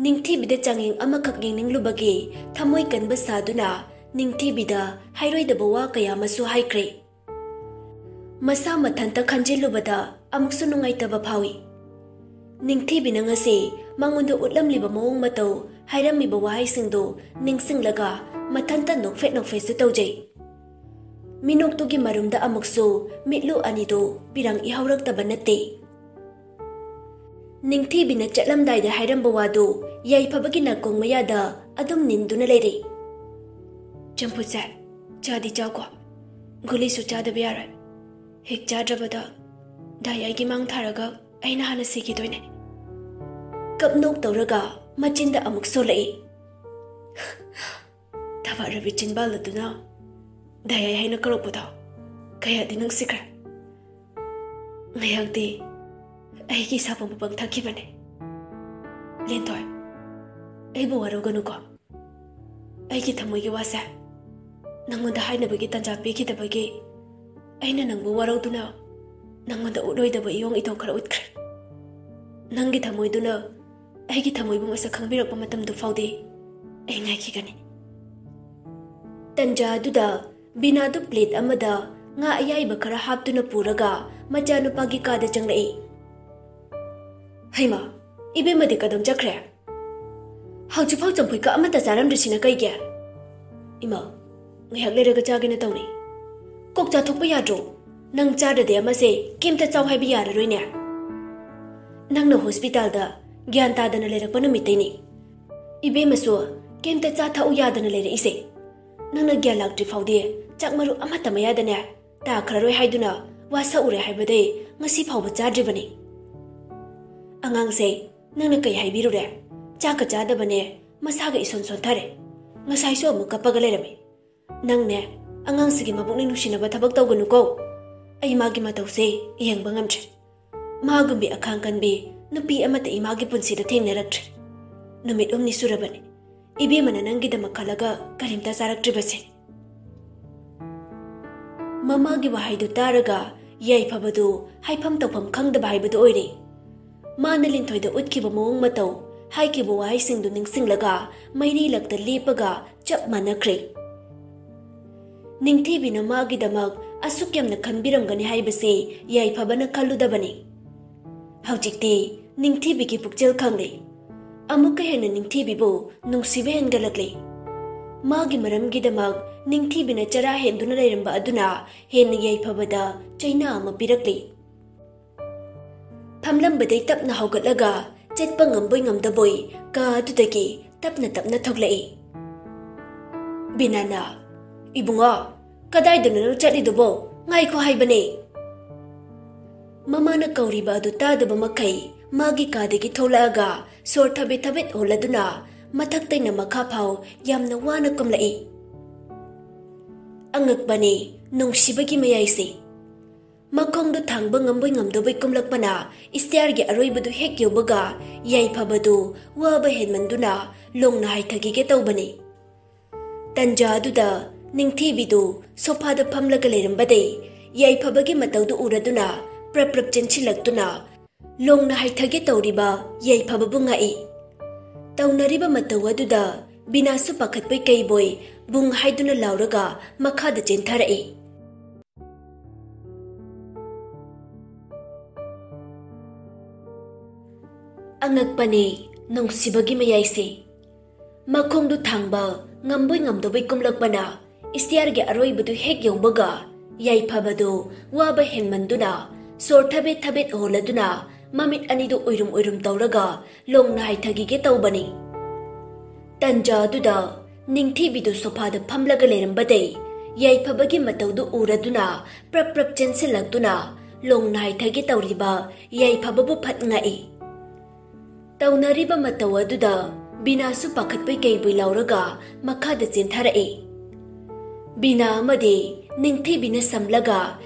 ꯅꯤꯡꯊꯤꯕꯤꯗ ꯆꯥꯡꯌꯦꯡ ꯑꯃꯈꯛ ꯌꯦꯡꯅꯤꯡꯂꯨꯕꯒꯤ ꯊꯃꯣꯏ ꯀꯟꯕ ꯁꯥꯗꯨꯅ ꯅꯤꯡꯊꯤꯕꯤꯗ ꯍꯥꯏꯔꯣꯏꯗꯕ ꯋꯥ ꯀꯌꯥ ꯑꯃꯁꯨ ꯍꯥꯏꯈ꯭ꯔꯦ꯫ ꯃꯁꯥ ꯃꯊꯟꯇ ꯈꯟꯖꯤꯜꯂꯨꯕꯗ ꯑꯃꯨꯛꯁꯨ ꯅꯨꯡꯉꯥꯏꯇꯕ ꯐꯥꯎꯏ꯫ ꯅꯤꯡꯊꯤꯕꯤꯅ ꯉꯁꯤ ꯃꯉꯣꯟꯗ ꯎꯠꯂꯝꯂꯤꯕ ꯃꯑꯣꯡ ꯃꯇꯧ, ꯍꯥꯏꯔꯝꯃꯤꯕ ꯋꯥꯍꯩꯁꯤꯡꯗꯨ ꯅꯤꯡꯁꯤꯡꯂꯒ ꯃꯊꯟꯇ ꯅꯣꯛꯐꯦꯠ ꯅꯣꯛꯐꯦꯠꯁꯨ ꯇꯧꯖꯩ꯫ ꯃꯤꯅꯣꯛꯇꯨꯒꯤ ꯃꯔꯨꯝꯗ ꯑꯃꯨꯛꯁꯨ ꯃꯤꯠꯂꯨ ꯑꯅꯤꯗꯨ ꯄꯤꯔꯪ ꯏꯍꯧꯔꯛꯇꯕ ꯅꯠꯇꯦ꯫ ꯅꯤꯡꯊꯤꯕꯤꯅ ꯆꯠꯂꯝꯗꯥꯏꯗ ꯍꯥꯏꯔꯝꯕ ꯋꯥꯗꯨ ꯌꯥꯏꯐꯕꯒꯤ ꯅꯥꯀꯣꯡ ꯃꯌꯥꯗ ꯑꯗꯨꯝ ꯅꯤꯟꯗꯨꯅ ꯂꯩꯔꯦ꯫ "ꯆꯝꯐꯨꯠꯁꯦ ꯆꯥꯗꯤ ꯆꯥꯎꯀꯣ, ꯒꯨꯂꯤꯁꯨ ꯆꯥꯗꯕ ꯌꯥꯔꯣꯏ꯫ ꯍꯦꯛ ꯆꯥꯗ꯭ꯔꯕꯗ ꯗꯥꯏ ꯑꯩꯒꯤ ꯃꯥꯡ ꯊꯥꯔꯒ ꯑꯩꯅ ꯍꯥꯟꯅ ꯁꯤꯈꯤꯗꯣꯏꯅꯦ"꯫ ꯀꯞ ꯅꯣꯛ ꯇꯧꯔꯒ ꯃꯆꯤꯟꯗ ꯑꯃꯨꯛ ꯁꯣꯜꯂꯛꯏ꯫ ꯊꯕꯥ ꯔꯕꯤ ꯆꯤꯟꯕꯥꯜ ꯑꯗꯨꯅ ꯗꯥꯏ ꯑꯩ ꯍꯥꯏꯅ ꯀꯧꯔꯛꯄꯗꯣ ꯀꯌꯥꯗꯤ ꯅꯨꯡꯁꯤꯈ꯭ꯔꯦ꯫ ꯉꯥꯏꯍꯥꯛꯇꯤ ꯑꯩꯒꯤ ꯏꯁꯥꯕꯨ ꯃꯄꯪ ꯊꯛꯈꯤꯕꯅꯦ꯫ ꯂꯦꯟꯊꯣꯏ, ꯑꯩꯕꯨ ꯋꯥꯔꯧꯒꯅꯨꯀꯣ꯫ ꯑꯩꯒꯤ ꯊꯃꯣꯏꯒꯤ ꯋꯥꯁꯦ ꯅꯪꯉꯣꯟꯗ ꯍꯥꯏꯅꯕꯒꯤ ꯇꯥꯟꯖꯥ ꯄꯤꯈꯤꯗꯕꯒꯤ ꯑꯩꯅ ꯅꯪꯕꯨ ꯋꯥꯔꯧꯗꯨꯅ ꯅꯪꯉꯣꯟꯗ ꯎꯠꯂꯣꯏꯗꯕ ꯏꯌꯣꯡ ꯏꯊꯧ ꯈꯔ ꯎꯠꯈ꯭ꯔꯦ꯫ ꯅꯪꯒꯤ ꯊꯃꯣꯏꯗꯨꯅ ꯑꯩꯒꯤ ꯊꯃꯣꯏꯕꯨ ꯃꯁꯛ ꯈꯪꯕꯤꯔꯛꯄ ꯃꯇꯝꯗꯨ ꯐꯥꯎꯗꯤ ꯑꯩ ꯉꯥꯏꯈꯤꯒꯅꯤ꯫ ꯇꯟꯖꯥ ꯑꯗꯨꯗ ꯕꯤꯅꯥꯗꯨ ꯄ꯭ꯂꯦꯠ ꯑꯃꯗ ꯉꯥ ꯑꯌꯥꯏꯕ ꯈꯔ ꯍꯥꯞꯇꯨꯅ ꯄꯨꯔꯒ ꯃꯆꯥꯅꯨꯄꯥꯒꯤ ꯀꯥꯗ ꯆꯪꯂꯛꯏ꯫ "ꯍꯩꯃꯥ, ꯏꯕꯦꯝꯃꯗꯤ ꯀꯗꯣꯝ ꯆꯠꯈ꯭ꯔꯦ? ꯍꯧꯖꯤꯛꯐꯥꯎ ꯆꯝꯐꯨꯠꯀ ꯑꯃꯠꯇ ꯆꯥꯔꯝꯗ꯭ꯔꯤꯁꯤꯅ ꯀꯩꯒꯤ?" "ꯏꯃꯥ, ꯉꯥꯏꯍꯥꯛ ꯂꯩꯔꯒ ꯆꯥꯒꯦꯅ ꯇꯧꯔꯤ"꯫ "ꯀꯣꯛ ꯆꯥꯊꯣꯛꯄ ꯌꯥꯗ꯭ꯔꯣ? ꯅꯪ ꯆꯥꯗ꯭ꯔꯗꯤ ꯑꯃꯁꯦ ꯀꯩꯝꯇ ꯆꯥꯎ ꯍꯥꯏꯕ ꯌꯥꯔꯔꯣꯏꯅꯦ꯫ ꯅꯪꯅ ꯍꯣꯁꯄꯤꯇꯥꯜꯗ ꯒ꯭ꯌꯥꯟ ꯇꯥꯗꯅ ꯂꯩꯔꯛꯄ ꯅꯨꯃꯤꯠꯇꯩꯅꯤ ꯏꯕꯦꯝꯃꯁꯨ ꯀꯩꯝꯇ ꯆꯥ ꯊꯛꯎ ꯌꯥꯗꯅ ꯂꯩꯔꯛꯏꯁꯦ꯫ ꯅꯪꯅ ꯒ꯭ꯌꯥꯟ ꯂꯥꯛꯇ꯭ꯔꯤ ꯐꯥꯎꯗꯤ ꯆꯥꯛ ꯃꯔꯨ ꯑꯃꯠꯇ ꯃꯌꯥꯗꯅꯦ ꯇꯥꯈ꯭ꯔꯔꯣꯏ ꯍꯥꯏꯗꯨꯅ ꯋꯥꯁꯛꯎꯔꯦ ꯍꯥꯏꯕꯗꯩ ꯉꯁꯤ ꯐꯥꯎꯕ ꯆꯥꯗ꯭ꯔꯤꯕꯅꯤ꯫ ꯑꯉꯥꯡꯁꯦ ꯅꯪꯅ ꯀꯩ ꯍꯥꯏꯕꯤꯔꯨꯔꯦ? ꯆꯥꯛꯀ ꯆꯥꯗꯕꯅꯦ, ꯃꯁꯥꯒ ꯏꯁꯣꯟ ꯁꯣꯟꯊꯔꯦ꯫ ꯉꯁꯥꯏꯁꯨ ꯑꯃꯨꯛ ꯀꯞꯄꯒ ꯂꯩꯔꯝꯃꯤ꯫ ꯅꯪꯅꯦ, ꯑꯉꯥꯡꯁꯤꯒꯤ ꯃꯕꯨꯛꯅꯤꯡ ꯅꯨꯡꯁꯤꯅꯕ ꯊꯕꯛ ꯇꯧꯒꯅꯨꯀꯣ꯫ ꯑꯩ ꯃꯥꯒꯤ ꯃꯇꯧꯁꯦ ꯌꯦꯡꯕ ꯉꯝꯗ꯭ꯔꯦ꯫ ꯃꯥꯒꯨꯝꯕꯤ ꯑꯈꯥꯡ ꯀꯟꯕꯤ ꯅꯨꯄꯤ ꯑꯃꯠꯇ ꯏꯃꯥꯒꯤ ꯄꯨꯟꯁꯤꯗ ꯊꯦꯡꯅꯔꯛꯇ꯭ꯔꯦ꯫ ꯅꯨꯃꯤꯠ ꯍꯨꯝꯅꯤ ꯁꯨꯔꯕꯅꯤ ꯏꯕꯦꯝꯃꯅ ꯅꯪꯒꯤꯗꯃꯛ ꯈꯜꯂꯒ ꯀꯔꯤꯝꯇ ꯆꯥꯔꯛꯇ꯭ꯔꯤꯕꯁꯦ"꯫ ꯃꯃꯥꯒꯤ ꯋꯥꯍꯩꯗꯨ ꯇꯥꯔꯒ ꯌꯥꯏꯐꯕꯗꯨ ꯍꯥꯏꯐꯝ ꯇꯧꯐꯝ ꯈꯪꯗꯕ ꯍꯥꯏꯕꯗꯨ ꯑꯣꯏꯔꯦ꯫ ꯃꯥꯅ ꯂꯤꯟꯊꯣꯏꯗ ꯎꯠꯈꯤꯕ ꯃꯑꯣꯡ ꯃꯇꯧ, ꯍꯥꯏꯈꯤꯕ ꯋꯥꯍꯩꯁꯤꯡꯗꯨ ꯅꯤꯡꯁꯤꯡꯂꯒ ꯃꯩꯔꯤ ꯂꯛꯇ ꯂꯦꯞꯄꯒ ꯆꯞ ꯃꯥꯟꯅꯈ꯭ꯔꯦ꯫ ꯅꯤꯡꯊꯤꯕꯤꯅ ꯃꯥꯒꯤꯗꯃꯛ ꯑꯁꯨꯛ ꯌꯥꯝꯅ ꯈꯟꯕꯤꯔꯝꯒꯅꯤ ꯍꯥꯏꯕꯁꯦ ꯌꯥꯏꯐꯕꯅ ꯈꯜꯂꯨꯗꯕꯅꯤ꯫ ꯍꯧꯖꯤꯛꯇꯤ ꯅꯤꯡꯊꯤꯕꯤꯒꯤ ꯄꯨꯛꯆꯦꯜ ꯈꯪꯂꯦ꯫ ꯑꯃꯨꯛꯀ ꯍꯦꯟꯅ ꯅꯤꯡꯊꯤꯕꯤꯕꯨ ꯅꯨꯡꯁꯤꯕ ꯍꯦꯟꯒꯠꯂꯛꯂꯦ꯫ ꯃꯥꯒꯤ ꯃꯔꯝꯒꯤꯗꯃꯛ ꯅꯤꯡꯊꯤꯕꯤꯅ ꯆꯔꯥ ꯍꯦꯟꯗꯨꯅ ꯂꯩꯔꯝꯕ ꯑꯗꯨꯅ ꯍꯦꯟꯅ ꯌꯥꯏꯐꯕꯗ ꯆꯩꯅꯥ ꯑꯃ ꯄꯤꯔꯛꯂꯦ꯫ ꯐꯝꯂꯝꯕꯗꯩ ꯇꯞꯅ ꯍꯧꯒꯠꯂꯒ ꯆꯠꯄ ꯉꯝꯕꯣꯏ ꯉꯝꯗꯕꯣꯏ ꯀꯥ ꯑꯗꯨꯗꯒꯤ ꯇꯞꯅ ꯇꯞꯅ ꯊꯣꯛꯂꯛꯏ꯫ ꯕꯤꯅꯥꯅ, "ꯏꯕꯨꯡꯉꯣ, ꯀꯗꯥꯏꯗꯅꯣ ꯅꯪ ꯆꯠꯂꯤꯗꯨꯕꯣ? ꯉꯥꯏꯈꯣ ꯍꯥꯏꯕꯅꯦ!" ꯃꯃꯥꯅ ꯀꯧꯔꯤꯕ ꯑꯗꯨ ꯇꯥꯗꯕ ꯃꯈꯩ ꯃꯥꯒꯤ ꯀꯥꯗꯒꯤ ꯊꯣꯛꯂꯛꯑꯒ ꯁꯣꯔ ꯊꯕꯦꯠ ꯊꯕꯦꯠ ꯍꯣꯜꯂꯗꯨꯅ ꯃꯊꯛꯇꯩꯅ ꯃꯈꯥ ꯐꯥꯎ ꯌꯥꯝꯅ ꯋꯥꯅ ꯀꯨꯝꯂꯛꯏ꯫ ꯑꯉꯛꯄꯅꯤ ꯅꯨꯡꯁꯤꯕꯒꯤ ꯃꯌꯥꯏꯁꯦ꯫ ꯃꯈꯣꯡꯗꯨ ꯊꯥꯡꯕ ꯉꯝꯕꯣꯏ ꯉꯝꯗꯕꯣꯏ ꯀꯨꯝꯂꯛꯄꯅ ꯏꯁꯇꯤꯌꯥꯔꯒꯤ ꯑꯔꯣꯏꯕꯗꯨ ꯍꯦꯛ ꯌꯧꯕꯒ ꯌꯥꯏꯐꯕꯗꯨ ꯋꯥꯕ ꯍꯦꯟꯃꯟꯗꯨꯅ ꯂꯣꯡꯅ ꯍꯥꯏꯊꯒꯤꯒꯦ ꯇꯧꯕꯅꯤ꯫ ꯇꯟꯖꯥ ꯑꯗꯨꯗ ꯅꯤꯡꯊꯤꯕꯤꯗꯨ ꯁꯣꯐꯥꯗ ꯐꯝꯂꯒ ꯂꯩꯔꯝꯕꯗꯩ ꯌꯥꯏꯐꯕꯒꯤ ꯃꯇꯧꯗꯨ ꯎꯔꯗꯨꯅ ꯄ꯭ꯔꯞ ꯄ꯭ꯔꯞ ꯆꯦꯟꯁꯤꯜꯂꯛꯇꯨꯅ ꯂꯣꯡꯅ ꯍꯥꯏꯊꯒꯦ ꯇꯧꯔꯤꯕ ꯌꯥꯏꯐꯕꯕꯨ ꯉꯥꯛꯏ꯫ ꯇꯧꯅꯔꯤꯕ ꯃꯇꯧ ꯑꯗꯨꯗ ꯕꯤꯅꯥꯁꯨ ꯄꯥꯈꯠꯄꯣꯏ ꯀꯩꯕꯣꯏ ꯕꯨꯡ ꯍꯥꯏꯗꯨꯅ ꯂꯥꯎꯔꯒ ꯃꯈꯥꯗ ꯆꯦꯟꯊꯔꯛꯏ꯫ ꯑꯉꯛꯄꯅꯦ ꯅꯨꯡꯁꯤꯕꯒꯤ ꯃꯌꯥꯏꯁꯦ꯫ ꯃꯈꯣꯡꯗꯨ ꯊꯥꯡꯕ ꯉꯝꯕꯣꯏ ꯉꯝꯗꯕꯣꯏ ꯀꯨꯝꯂꯛꯄꯅ ꯏꯁꯇꯤꯌꯥꯔꯒꯤ ꯑꯔꯣꯏꯕꯗꯨ ꯍꯦꯛ ꯌꯧꯕꯒ ꯌꯥꯏꯐꯕꯗꯨ ꯋꯥꯕ ꯍꯦꯟꯃꯟꯗꯨꯅ ꯁꯣꯔ ꯊꯕꯦꯠ ꯊꯕꯦꯠ ꯍꯣꯜꯂꯗꯨꯅ ꯃꯃꯤꯠ ꯑꯅꯤꯗꯨ ꯎꯏꯔꯨꯝ ꯎꯏꯔꯨꯝ ꯇꯧꯔꯒ ꯂꯣꯡꯅ ꯍꯥꯏꯊꯒꯤꯒꯦ ꯇꯧꯕꯅꯤ꯫ ꯇꯟꯖꯥ ꯑꯗꯨꯗ ꯅꯤꯡꯊꯤꯕꯤꯗꯨ ꯁꯣꯐꯥꯗ ꯐꯝꯂꯒ ꯂꯩꯔꯝꯕꯗꯩ ꯌꯥꯏꯐꯕꯒꯤ ꯃꯇꯧꯗꯨ ꯎꯔꯗꯨꯅ ꯄ꯭ꯔꯞ ꯄ꯭ꯔꯞ ꯆꯦꯟꯁꯤꯜꯂꯛꯇꯨꯅ ꯂꯣꯡꯅ ꯍꯥꯏꯊꯒꯦ ꯇꯧꯔꯤꯕ ꯌꯥꯏꯐꯕꯕꯨ ꯐꯠ ꯉꯛꯏ꯫ ꯇꯧꯅꯔꯤꯕ ꯃꯇꯧ ꯑꯗꯨꯗ ꯕꯤꯅꯥꯁꯨ ꯄꯥꯈꯠꯄꯣꯏ ꯀꯩꯕꯣꯏ ꯂꯥꯎꯔꯒ ꯃꯈꯥꯗ ꯆꯦꯟꯊꯔꯛꯏ꯫ ꯕꯤꯅꯥ ꯑꯃꯗꯤ ꯅꯤꯡꯊꯤꯕꯤꯅ ꯁꯝꯂꯒ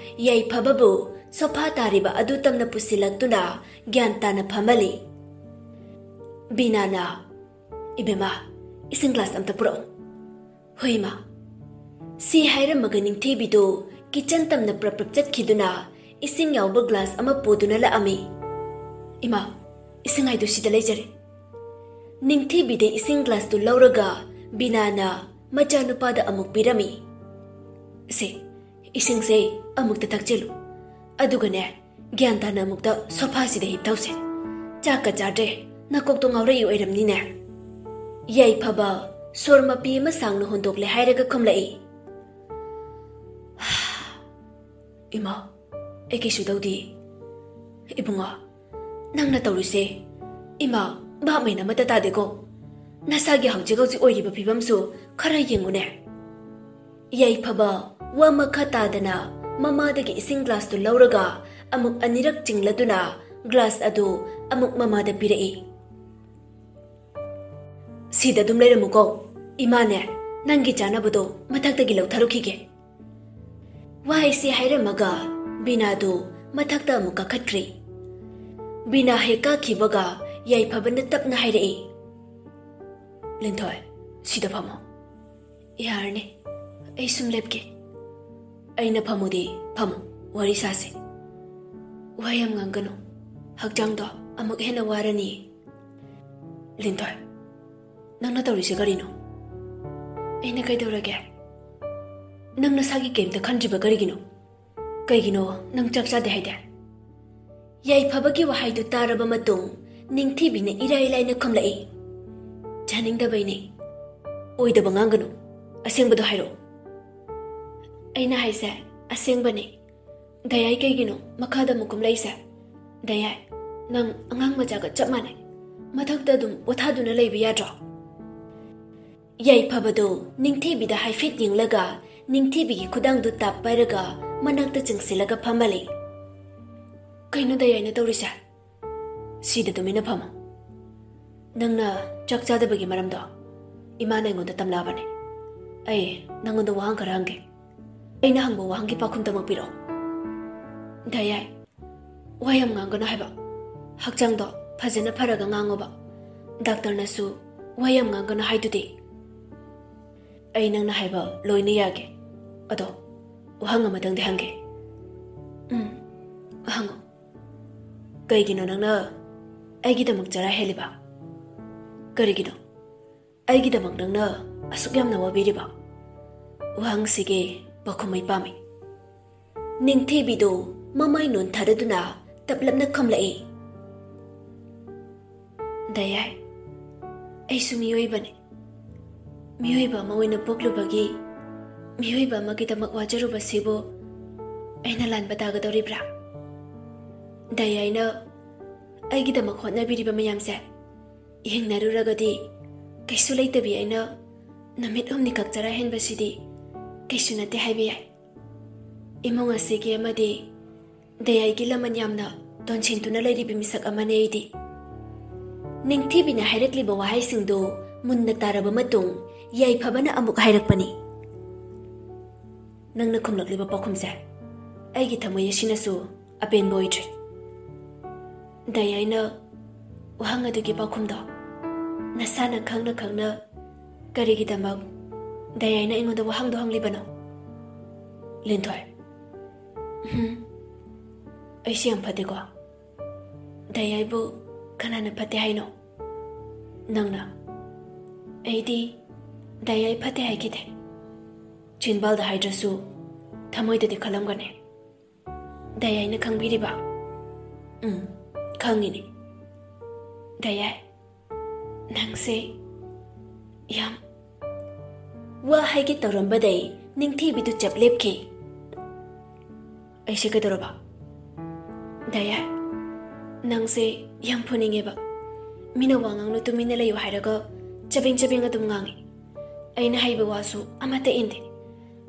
ꯌꯥꯏꯐꯕꯕꯨ ꯁꯣꯐꯥ ꯇꯥꯔꯤꯕ ꯑꯗꯨ ꯇꯝꯅ ꯄꯨꯁꯤꯜꯂꯛꯇꯨꯅ ꯒ꯭ꯌꯥꯟ ꯇꯥꯅ ꯐꯝꯍꯜꯂꯤ꯫ ꯕꯤꯅꯥꯅ, "ꯏꯕꯦꯝꯃ, ꯏꯁꯤꯡ ꯒ꯭ꯂꯥꯁ ꯑꯝꯇ ꯄꯨꯔꯛꯎ꯫" "ꯍꯣꯏ, ꯏꯃꯥ꯫" ꯁꯤ ꯍꯥꯏꯔꯝꯃꯒ ꯅꯤꯡꯊꯤꯕꯤꯗꯨ ꯀꯤꯆꯟ ꯇꯝꯅ ꯄ꯭ꯔꯞ ꯄ꯭ꯔꯞ ꯆꯠꯈꯤꯗꯨꯅ ꯏꯁꯤꯡ ꯌꯥꯎꯕ ꯒ꯭ꯂꯥꯁ ꯑꯃ ꯄꯨꯗꯨꯅ ꯂꯥꯛꯑꯝꯃꯤ꯫ "ꯏꯃꯥ, ꯏꯁꯤꯡ ꯍꯥꯏꯗꯨ ꯁꯤꯗ ꯂꯩꯖꯔꯦ꯫" ꯅꯤꯡꯊꯤꯕꯤꯗ ꯏꯁꯤꯡ ꯒ꯭ꯂꯥꯁꯇꯨ ꯂꯧꯔꯒ ꯕꯤꯅꯥꯅ ꯃꯆꯥꯅꯨꯄꯥꯗ ꯑꯃꯨꯛ ꯄꯤꯔꯝꯃꯤ꯫ "ꯁꯦ, ꯏꯁꯤꯡꯁꯦ ꯑꯃꯨꯛꯇ ꯊꯛꯆꯤꯜꯂꯨ꯫ ꯑꯗꯨꯒꯅꯦ, ꯒ꯭ꯌꯥꯟ ꯇꯥꯅ ꯑꯃꯨꯛꯇ ꯁꯣꯐꯥꯁꯤꯗ ꯍꯤꯞꯊꯧꯁꯦ꯫ ꯆꯥꯛꯀ ꯆꯥꯗ꯭ꯔꯦ, ꯅꯀꯣꯛꯇꯣ ꯉꯥꯎꯔꯛꯏ ꯑꯣꯏꯔꯝꯅꯤꯅꯦ꯫ ꯌꯥꯏꯐꯕ ꯁꯣꯔ ꯃꯄꯤ ꯑꯃ ꯁꯥꯡꯅ ꯍꯣꯟꯗꯣꯛꯂꯦ ꯍꯥꯏꯔꯒ ꯈꯨꯝꯂꯛꯏ꯫ "ꯏꯃꯥ, ꯑꯩ ꯀꯩꯁꯨ ꯇꯧꯗꯦ꯫ ꯏꯕꯨꯡꯉꯣ, ꯅꯪꯅ ꯇꯧꯔꯤꯁꯦ ꯏꯃꯥ, ꯚꯥꯞ ꯃꯦꯟ ꯑꯃꯠꯇ ꯇꯥꯗꯦꯀꯣ꯫ ꯅꯁꯥꯒꯤ ꯍꯧꯖꯤꯛ ꯍꯧꯖꯤꯛ ꯑꯣꯏꯔꯤꯕ ꯐꯤꯕꯝꯁꯨ ꯈꯔ ꯌꯦꯡꯉꯨꯅꯦ꯫" ꯌꯥꯏꯐꯕ ꯋꯥ ꯃꯈꯥ ꯇꯥꯗꯅ ꯃꯃꯥꯗꯒꯤ ꯏꯁꯤꯡ ꯒ꯭ꯂꯥꯁꯇꯨ ꯂꯧꯔꯒ ꯑꯃꯨꯛ ꯑꯅꯤꯔꯛ ꯆꯤꯡꯂꯗꯨꯅ ꯒ꯭ꯂꯥꯁ ꯑꯗꯨ ꯑꯃꯨꯛ ꯃꯃꯥꯗ ꯄꯤꯔꯛꯏ꯫ "ꯁꯤꯗ ꯑꯗꯨꯝ ꯂꯩꯔꯝꯃꯨꯀꯣ, ꯏꯃꯥꯅꯦ ꯅꯪꯒꯤ ꯆꯥꯅꯕꯗꯣ ꯃꯊꯛꯇꯒꯤ ꯂꯧꯊꯔꯨꯈꯤꯒꯦ꯫" ꯋꯥꯍꯩꯁꯤ ꯍꯥꯏꯔꯝꯃꯒ ꯕꯤꯅꯥꯗꯨ ꯃꯊꯛꯇ ꯑꯃꯨꯛ ꯀꯥꯈꯠꯈ꯭ꯔꯦ꯫ ꯕꯤꯅꯥ ꯍꯦꯛ ꯀꯥꯈꯤꯕꯒ ꯌꯥꯏꯐꯕꯅ ꯇꯞꯅ ꯍꯥꯏꯔꯛꯏ, "ꯂꯤꯟꯊꯣꯏ, ꯁꯤꯗ ꯐꯝꯃꯣ꯫" "ꯌꯥꯔꯅꯤ, ꯑꯩ ꯁꯨꯝ ꯂꯦꯞꯀꯦ꯫" "ꯑꯩꯅ ꯐꯝꯃꯨꯗꯤ ꯐꯝꯃꯨ, ꯋꯥꯔꯤ ꯁꯥꯁꯦ꯫ ꯋꯥ ꯌꯥꯝ ꯉꯥꯡꯒꯅꯨ, ꯍꯛꯆꯥꯡꯗꯣ ꯑꯃꯨꯛ ꯍꯦꯟꯅ ꯋꯥꯔꯅꯤ꯫" "ꯂꯤꯟꯊꯣꯏ, ꯅꯪꯅ ꯇꯧꯔꯤꯁꯦ ꯀꯔꯤꯅꯣ?" "ꯑꯩꯅ ꯀꯩꯗꯧꯔꯒꯦ? ꯅꯪ ꯅꯁꯥꯒꯤ ꯀꯩꯝꯇ ꯈꯟꯗ꯭ꯔꯤꯕ ꯀꯔꯤꯒꯤꯅꯣ? ꯀꯩꯒꯤꯅꯣ ꯅꯪ ꯆꯥꯛ ꯆꯥꯗꯦ ꯍꯥꯏꯗꯦ?" ꯌꯥꯏꯐꯕꯒꯤ ꯋꯥꯍꯩꯗꯨ ꯇꯥꯔꯕ ꯃꯇꯨꯡ ꯅꯤꯡꯊꯤꯕꯤꯅ ꯏꯔꯥꯏ ꯂꯥꯏꯅ ꯈꯨꯝꯂꯛꯏ, "ꯆꯥꯅꯤꯡꯗꯕꯩꯅꯦ꯫" "ꯑꯣꯏꯗꯕ ꯉꯥꯡꯒꯅꯨ, ꯑꯁꯦꯡꯕꯗꯣ ꯍꯥꯏꯔꯛꯑꯣ꯫" "ꯑꯩꯅ ꯍꯥꯏꯁꯦ ꯑꯁꯦꯡꯕꯅꯦ꯫ ꯗꯌꯥꯏ ꯀꯩꯒꯤꯅꯣ ꯃꯈꯥꯗ ꯑꯃꯨꯛ ꯀꯨꯝꯂꯛꯏꯁꯦ? ꯗꯌꯥꯏ, ꯅꯪ ꯑꯉꯥꯡ ꯃꯆꯥꯒ ꯆꯞ ꯃꯥꯟꯅꯩ꯫ ꯃꯊꯛꯇ ꯑꯗꯨꯝ ꯄꯣꯊꯥꯗꯨꯅ ꯂꯩꯕ ꯌꯥꯗ꯭ꯔꯣ?" ꯌꯥꯏꯐꯕꯗꯨ ꯅꯤꯡꯊꯤꯕꯤꯗ ꯍꯥꯏꯐꯦꯠ ꯌꯦꯡꯂꯒ ꯅꯤꯡꯊꯤꯕꯤꯒꯤ ꯈꯨꯗꯥꯡꯗꯨ ꯇꯥꯞ ꯄꯥꯏꯔꯒ ꯃꯅꯥꯛꯇ ꯆꯤꯡꯁꯤꯜꯂꯒ ꯐꯝꯍꯜꯂꯤ꯫ "ꯀꯩꯅꯣ ꯗꯌꯥꯏꯅ ꯇꯧꯔꯤꯁꯦ? ꯁꯤꯗ ꯇꯨꯃꯤꯟꯅ ꯐꯝꯃꯣ꯫ ꯅꯪꯅ ꯆꯥꯛ ꯆꯥꯗꯕꯒꯤ ꯃꯔꯝꯗꯣ ꯏꯃꯥꯅ ꯑꯩꯉꯣꯟꯗ ꯇꯝꯂꯛꯑꯕꯅꯦ꯫ ꯑꯩ ꯅꯪꯉꯣꯟꯗ ꯋꯥꯍꯪ ꯈꯔ ꯍꯪꯒꯦ꯫ ꯑꯩꯅ ꯍꯪꯕ ꯋꯥꯍꯪꯒꯤ ꯄꯥꯎꯈꯨꯝ ꯇꯃꯛ ꯄꯤꯔꯛꯑꯣ꯫" "ꯗꯌꯥꯏ, ꯋꯥ ꯌꯥꯝ ꯉꯥꯡꯒꯅꯨ ꯍꯥꯏꯕ꯫ ꯍꯛꯆꯥꯡꯗꯣ ꯐꯖꯅ ꯐꯔꯒ ꯉꯥꯡꯉꯣꯕ꯫ ꯗꯥꯛꯇꯔꯅꯁꯨ ꯋꯥ ꯌꯥꯝ ꯉꯥꯡꯒꯅꯨ ꯍꯥꯏꯗꯨꯗꯤ꯫" "ꯑꯩ ꯅꯪꯅ ꯍꯥꯏꯕ ꯂꯣꯏꯅ ꯌꯥꯒꯦ꯫ ꯑꯗꯣ ꯋꯥꯍꯪ ꯑꯃꯇꯪꯗꯤ ꯍꯪꯒꯦ꯫" "ꯎꯝ, ꯍꯪꯉꯣ꯫" "ꯀꯩꯒꯤꯅꯣ ꯅꯪꯅ ꯑꯩꯒꯤꯗꯃꯛ ꯆꯔꯥ ꯍꯦꯜꯂꯤꯕ? ꯀꯔꯤꯒꯤꯅꯣ ꯑꯩꯒꯤꯗꯃꯛ ꯅꯪꯅ ꯑꯁꯨꯛ ꯌꯥꯝꯅ ꯋꯥꯕꯤꯔꯤꯕ?" ꯋꯥꯍꯪꯁꯤꯒꯤ ꯄꯥꯎꯈꯨꯝ ꯑꯩ ꯄꯥꯝꯃꯤ꯫ ꯅꯤꯡꯊꯤꯕꯤꯗꯨ ꯃꯃꯥꯏ ꯅꯣꯟꯊꯔꯗꯨꯅ ꯇꯞꯂꯞꯅ ꯈꯨꯝꯂꯛꯏ, ꯗꯌꯥꯏ, ꯑꯩꯁꯨ ꯃꯤꯑꯣꯏꯕꯅꯤ꯫ ꯃꯤꯑꯣꯏꯕ ꯑꯃ ꯑꯣꯏꯅ ꯄꯣꯛꯂꯨꯕꯒꯤ ꯃꯤꯑꯣꯏꯕ ꯑꯃꯒꯤꯗꯃꯛ ꯋꯥꯖꯔꯨꯕꯁꯤꯕꯨ ꯑꯩꯅ ꯂꯥꯟꯕ ꯇꯥꯒꯗꯧꯔꯤꯕ꯭ꯔꯥ? ꯗꯌꯥꯏꯅ ꯑꯩꯒꯤꯗꯃꯛ ꯍꯣꯠꯅꯕꯤꯔꯤꯕ ꯃꯌꯥꯝꯁꯦ ꯌꯦꯡꯅꯔꯨꯔꯒꯗꯤ ꯀꯩꯁꯨ ꯂꯩꯇꯕꯤ ꯑꯩꯅ ꯅꯨꯃꯤꯠ ꯍꯨꯝꯅꯤ ꯈꯛ ꯆꯔꯥ ꯍꯦꯟꯕꯁꯤꯗꯤ ꯀꯩꯁꯨ ꯅꯠꯇꯦ ꯍꯥꯏꯕ ꯌꯥꯏ꯫ ꯏꯃꯨꯡ ꯑꯁꯤꯒꯤ ꯑꯃꯗꯤ ꯗꯌꯥꯏꯒꯤ ꯂꯃꯟ ꯌꯥꯝꯅ ꯇꯣꯟꯁꯤꯟꯗꯨꯅ ꯂꯩꯔꯤꯕ ꯃꯤꯁꯛ ꯑꯃꯅꯦ ꯑꯩꯗꯤ꯫ ꯅꯤꯡꯊꯤꯕꯤꯅ ꯍꯥꯏꯔꯛꯂꯤꯕ ꯋꯥꯍꯩꯁꯤꯡꯗꯨ ꯃꯨꯟꯅ ꯇꯥꯔꯕ ꯃꯇꯨꯡ ꯌꯥꯏꯐꯕꯅ ꯑꯃꯨꯛ ꯍꯥꯏꯔꯛꯄꯅꯤ꯫ ꯅꯪꯅ ꯈꯨꯝꯂꯛꯂꯤꯕ ꯄꯥꯎꯈꯨꯝꯁꯦ ꯑꯩꯒꯤ ꯊꯃꯣꯏ ꯑꯁꯤꯅꯁꯨ ꯑꯄꯦꯟꯕ ꯑꯣꯏꯗ꯭ꯔꯤ꯫ ꯗꯌꯥꯏꯅ ꯋꯥꯍꯪ ꯑꯗꯨꯒꯤ ꯄꯥꯎꯈꯨꯝꯗꯣ ꯅꯁꯥꯅ ꯈꯪꯅ ꯈꯪꯅ ꯀꯔꯤꯒꯤꯗꯃꯛ ꯗꯌꯥꯏꯅ ꯑꯩꯉꯣꯟꯗ ꯋꯥꯍꯪꯗꯣ ꯍꯪꯂꯤꯕꯅꯣ? ꯂꯤꯟꯊꯣꯏ, ꯎꯝ, ꯑꯩꯁꯤ ꯌꯥꯝ ꯐꯠꯇꯦꯀꯣ? ꯗꯌꯥꯏꯕꯨ ꯀꯅꯥꯅ ꯐꯠꯇꯦ ꯍꯥꯏꯅꯣ? ꯅꯪꯅ꯫ ꯑꯩꯗꯤ ꯗꯌꯥꯏ ꯐꯠꯇꯦ ꯍꯥꯏꯈꯤꯗꯦ꯫ ꯆꯤꯟꯕꯥꯜꯗ ꯍꯥꯏꯗ꯭ꯔꯁꯨ ꯊꯃꯣꯏꯗꯗꯤ ꯈꯜꯂꯝꯒꯅꯤ꯫ ꯗꯌꯥꯏꯅ ꯈꯪꯕꯤꯔꯤꯕ? ꯎꯝ, ꯈꯪꯉꯤꯅꯤ꯫ ꯗꯌꯥꯏ, ꯅꯪꯁꯦ ꯌꯥꯝ ꯋꯥ ꯍꯥꯏꯒꯦ ꯇꯧꯔꯝꯕꯗꯩ ꯅꯤꯡꯊꯤꯕꯤꯗꯨ ꯆꯞ ꯂꯦꯞꯈꯤ꯫ ꯑꯩꯁꯦ ꯀꯩꯗꯧꯔꯕ? ꯗꯌꯥꯏ, ꯅꯪꯁꯦ ꯌꯥꯝ ꯐꯨꯅꯤꯡꯉꯦꯕ꯫ ꯃꯤꯅ ꯋꯥ ꯉꯥꯡꯅ ꯇꯨꯃꯤꯟꯅ ꯂꯩꯌꯨ ꯍꯥꯏꯔꯒ ꯆꯕꯦꯡ ꯆꯕꯦꯡ ꯑꯗꯨꯝ ꯉꯥꯡꯉꯤ꯫ ꯑꯩꯅ ꯍꯩꯕ ꯋꯥꯁꯨ ꯑꯃꯠꯇ ꯏꯟꯗꯦ꯫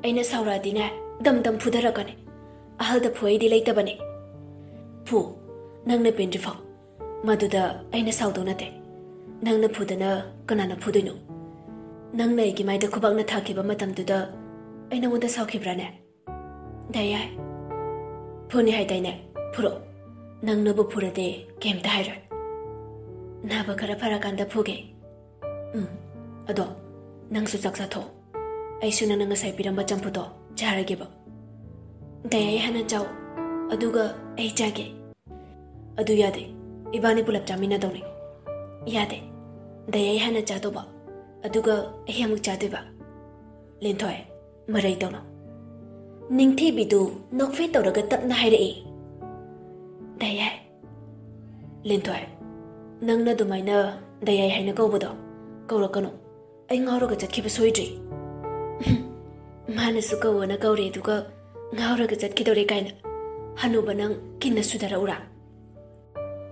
ꯑꯩꯅ ꯁꯥꯎꯔꯛꯑꯗꯤꯅꯦ ꯗꯝ ꯗꯝ ꯐꯨꯗꯔꯛꯀꯅꯤ꯫ ꯑꯍꯜꯗ ꯐꯨꯍꯩꯗꯤ ꯂꯩꯇꯕꯅꯦ꯫ ꯐꯨ, ꯅꯪꯅ ꯄꯦꯟꯗ꯭ꯔꯤꯐꯥꯎ꯫ ꯃꯗꯨꯗ ꯑꯩꯅ ꯁꯥꯎꯗꯧ ꯅꯠꯇꯦ꯫ ꯅꯪꯅ ꯐꯨꯗꯅ ꯀꯅꯥꯅ ꯐꯨꯗꯣꯏꯅꯣ? ꯅꯪꯅ ꯑꯩꯒꯤ ꯃꯥꯏꯗ ꯈꯨꯕꯥꯛꯅ ꯊꯥꯈꯤꯕ ꯃꯇꯝꯗꯨꯗ ꯑꯩ ꯅꯉꯣꯟꯗ ꯁꯥꯎꯈꯤꯕ꯭ꯔꯥꯅꯦ? ꯗꯌꯥꯏ, ꯐꯨꯅꯤ ꯍꯥꯏꯗꯥꯏꯅꯦ? ꯐꯨꯔꯛꯑꯣ꯫ ꯅꯪꯅꯕꯨ ꯐꯨꯔꯗꯤ ꯀꯩꯝꯇ ꯍꯥꯏꯔꯣꯏ꯫ ꯅꯥꯕ ꯈꯔ ꯐꯔꯀꯥꯟꯗ ꯐꯨꯒꯦ꯫ ꯎꯝ, ꯑꯗꯣ ꯅꯪꯁꯨ ꯆꯥꯛ ꯆꯥꯊꯣꯛꯑꯣ꯫ ꯑꯩꯁꯨ ꯅꯪꯅ ꯉꯁꯥꯏ ꯄꯤꯔꯝꯕ ꯆꯝꯐꯨꯠꯇꯣ ꯆꯥꯔꯒꯦꯕ꯫ ꯗꯌꯥꯏ ꯍꯥꯟꯅ ꯆꯥꯎ, ꯑꯗꯨꯒ ꯑꯩ ꯆꯥꯒꯦ꯫ ꯑꯗꯨ ꯌꯥꯗꯦ, ꯏꯕꯥꯅꯤ ꯄꯨꯂꯞ ꯆꯥꯃꯤꯟꯅꯗꯧꯅꯤ꯫ ꯌꯥꯗꯦ, ꯗꯌꯥꯏ ꯍꯥꯟꯅ ꯆꯥꯗꯧꯕ, ꯑꯗꯨꯒ ꯑꯩ ꯑꯃꯨꯛ ꯆꯥꯗꯣꯏꯕ꯫ ꯂꯤꯟꯊꯣꯏ, ꯃꯔꯩ ꯇꯧꯅꯣ꯫ ꯅꯤꯡꯊꯤꯕꯤꯗꯨ ꯅꯣꯛꯐꯦꯠ ꯇꯧꯔꯒ ꯇꯞꯅ ꯍꯥꯏꯔꯛꯏ, ꯗꯌꯥꯏ꯫ ꯂꯤꯟꯊꯣꯏ, ꯅꯪꯅ ꯑꯗꯨꯃꯥꯏꯅ ꯗꯌꯥꯏ ꯍꯥꯏꯅ ꯀꯧꯕꯗꯣ ꯀꯧꯔꯛꯀꯅꯨ꯫ ꯑꯩ ꯉꯥꯎꯔꯒ ꯆꯠꯈꯤꯕ ꯁꯣꯏꯗ꯭ꯔꯤ꯫ ꯃꯥꯅꯁꯨ ꯀꯧꯋꯣꯅ ꯀꯧꯔꯦ, ꯑꯗꯨꯒ ꯉꯥꯎꯔꯒ ꯆꯠꯈꯤꯗꯧꯔꯦ ꯀꯥꯏꯅ꯫ ꯍꯅꯨꯕ ꯅꯪ ꯀꯤꯟꯅ ꯁꯨꯗꯔꯛꯎꯔꯥ?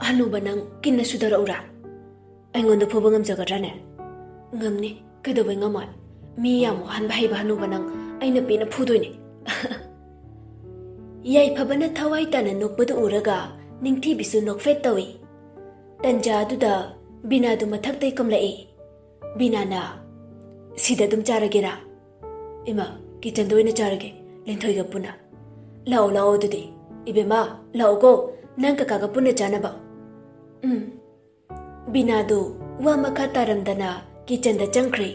ꯍꯅꯨꯕ ꯅꯪ ꯀꯤꯟꯅ ꯁꯨꯗꯔꯛꯎꯔꯥ? ꯑꯩꯉꯣꯟꯗ ꯐꯨꯕ ꯉꯝꯖꯒꯗ꯭ꯔꯥꯅꯦ? ꯉꯝꯅꯤ, ꯀꯩꯗꯧꯕꯩ ꯉꯝꯃꯣꯏ? ꯃꯤ ꯌꯥꯝ ꯋꯥꯍꯟꯕ ꯍꯩꯕ ꯍꯅꯨꯕ ꯅꯪ ꯑꯩꯅ ꯄꯦꯟꯅ ꯐꯨꯗꯣꯏꯅꯦ꯫ ꯌꯥꯏꯐꯕꯅ ꯊꯋꯥꯏ ꯇꯥꯅ ꯅꯣꯛꯄꯗꯨ ꯎꯔꯒ ꯅꯤꯡꯊꯤꯕꯤꯁꯨ ꯅꯣꯛꯐꯦꯠ ꯇꯧꯏ꯫ ꯇꯟꯖꯥ ꯑꯗꯨꯗ ꯕꯤꯅꯥꯗꯨ ꯃꯊꯛꯇꯩ ꯀꯨꯝꯂꯛꯏ꯫ ꯕꯤꯅꯥꯅ, "ꯁꯤꯗ ꯑꯗꯨꯝ ꯆꯥꯔꯒꯦꯔꯥ?" "ꯏꯃꯥ, ꯀꯤꯆꯟꯗ ꯑꯣꯏꯅ ꯆꯥꯔꯒꯦ, ꯂꯤꯟꯊꯣꯏꯒ ꯄꯨꯟꯅ꯫" "ꯂꯥꯛꯑꯣ, ꯂꯥꯛꯑꯣ ꯑꯗꯨꯗꯤ꯫ ꯏꯕꯦꯝꯃ, ꯂꯥꯛꯑꯣꯀꯣ, ꯅꯪ ꯀꯀꯥꯒ ꯄꯨꯟꯅ ꯆꯥꯅꯕ꯫" "ꯎꯝ꯫" ꯕꯤꯅꯥꯗꯨ ꯋꯥ ꯃꯈꯥ ꯇꯥꯔꯝꯗꯅ ꯀꯤꯆꯟꯗ ꯆꯪꯈ꯭ꯔꯦ꯫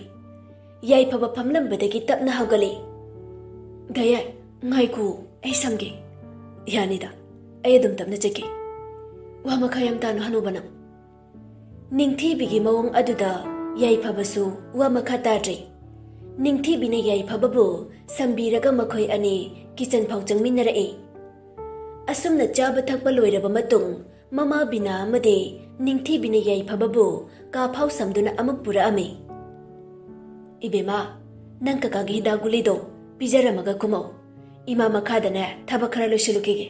ꯌꯥꯏꯐꯕ ꯐꯝꯂꯝꯕꯗꯒꯤ ꯇꯞꯅ ꯍꯧꯒꯠꯂꯤ꯫ "ꯗꯌꯥꯏ, ꯉꯥꯏꯈꯣ, ꯑꯩ ꯁꯝꯒꯦ꯫" "ꯌꯥꯅꯤꯗ, ꯑꯩ ꯑꯗꯨꯝ ꯇꯞꯅ ꯆꯠꯀꯦ꯫ ꯋꯥ ꯃꯈꯥ ꯌꯥꯝ ꯇꯥꯅꯨ ꯍꯅꯨꯕ ꯅꯪ꯫" ꯅꯤꯡꯊꯤꯕꯤꯒꯤ ꯃꯑꯣꯡ ꯑꯗꯨꯗ ꯌꯥꯏꯐꯕꯁꯨ ꯋꯥ ꯃꯈꯥ ꯇꯥꯗ꯭ꯔꯦ꯫ ꯅꯤꯡꯊꯤꯕꯤꯅ ꯌꯥꯏꯐꯕꯕꯨ ꯁꯝꯕꯤꯔꯒ ꯃꯈꯣꯏ ꯑꯅꯤ ꯀꯤꯆꯟ ꯐꯥꯎ ꯆꯪꯃꯤꯟꯅꯔꯛꯏ꯫ ꯑꯁꯨꯝꯅ ꯆꯥꯕ ꯊꯛꯄ ꯂꯣꯏꯔꯕ ꯃꯇꯨꯡ, ꯃꯃꯥ ꯕꯤꯅꯥ ꯑꯃꯗꯤ ꯅꯤꯡꯊꯤꯕꯤꯅ ꯌꯥꯏꯐꯕꯕꯨ ꯀꯥ ꯐꯥꯎ ꯁꯝꯗꯨꯅ ꯑꯃꯨꯛ ꯄꯨꯔꯛꯑꯝꯃꯤ꯫ "ꯏꯕꯦꯝꯃ, ꯅꯪ ꯀꯀꯥꯒꯤ ꯍꯤꯗꯥꯛ ꯒꯨꯂꯤꯗꯣ ꯄꯤꯖꯔꯝꯃꯒ ꯀꯨꯝꯃꯧ꯫ ꯏꯃꯥ ꯃꯈꯥꯗꯅꯦ ꯊꯕꯛ ꯈꯔ ꯂꯣꯏꯁꯤꯜꯂꯨꯈꯤꯒꯦ꯫"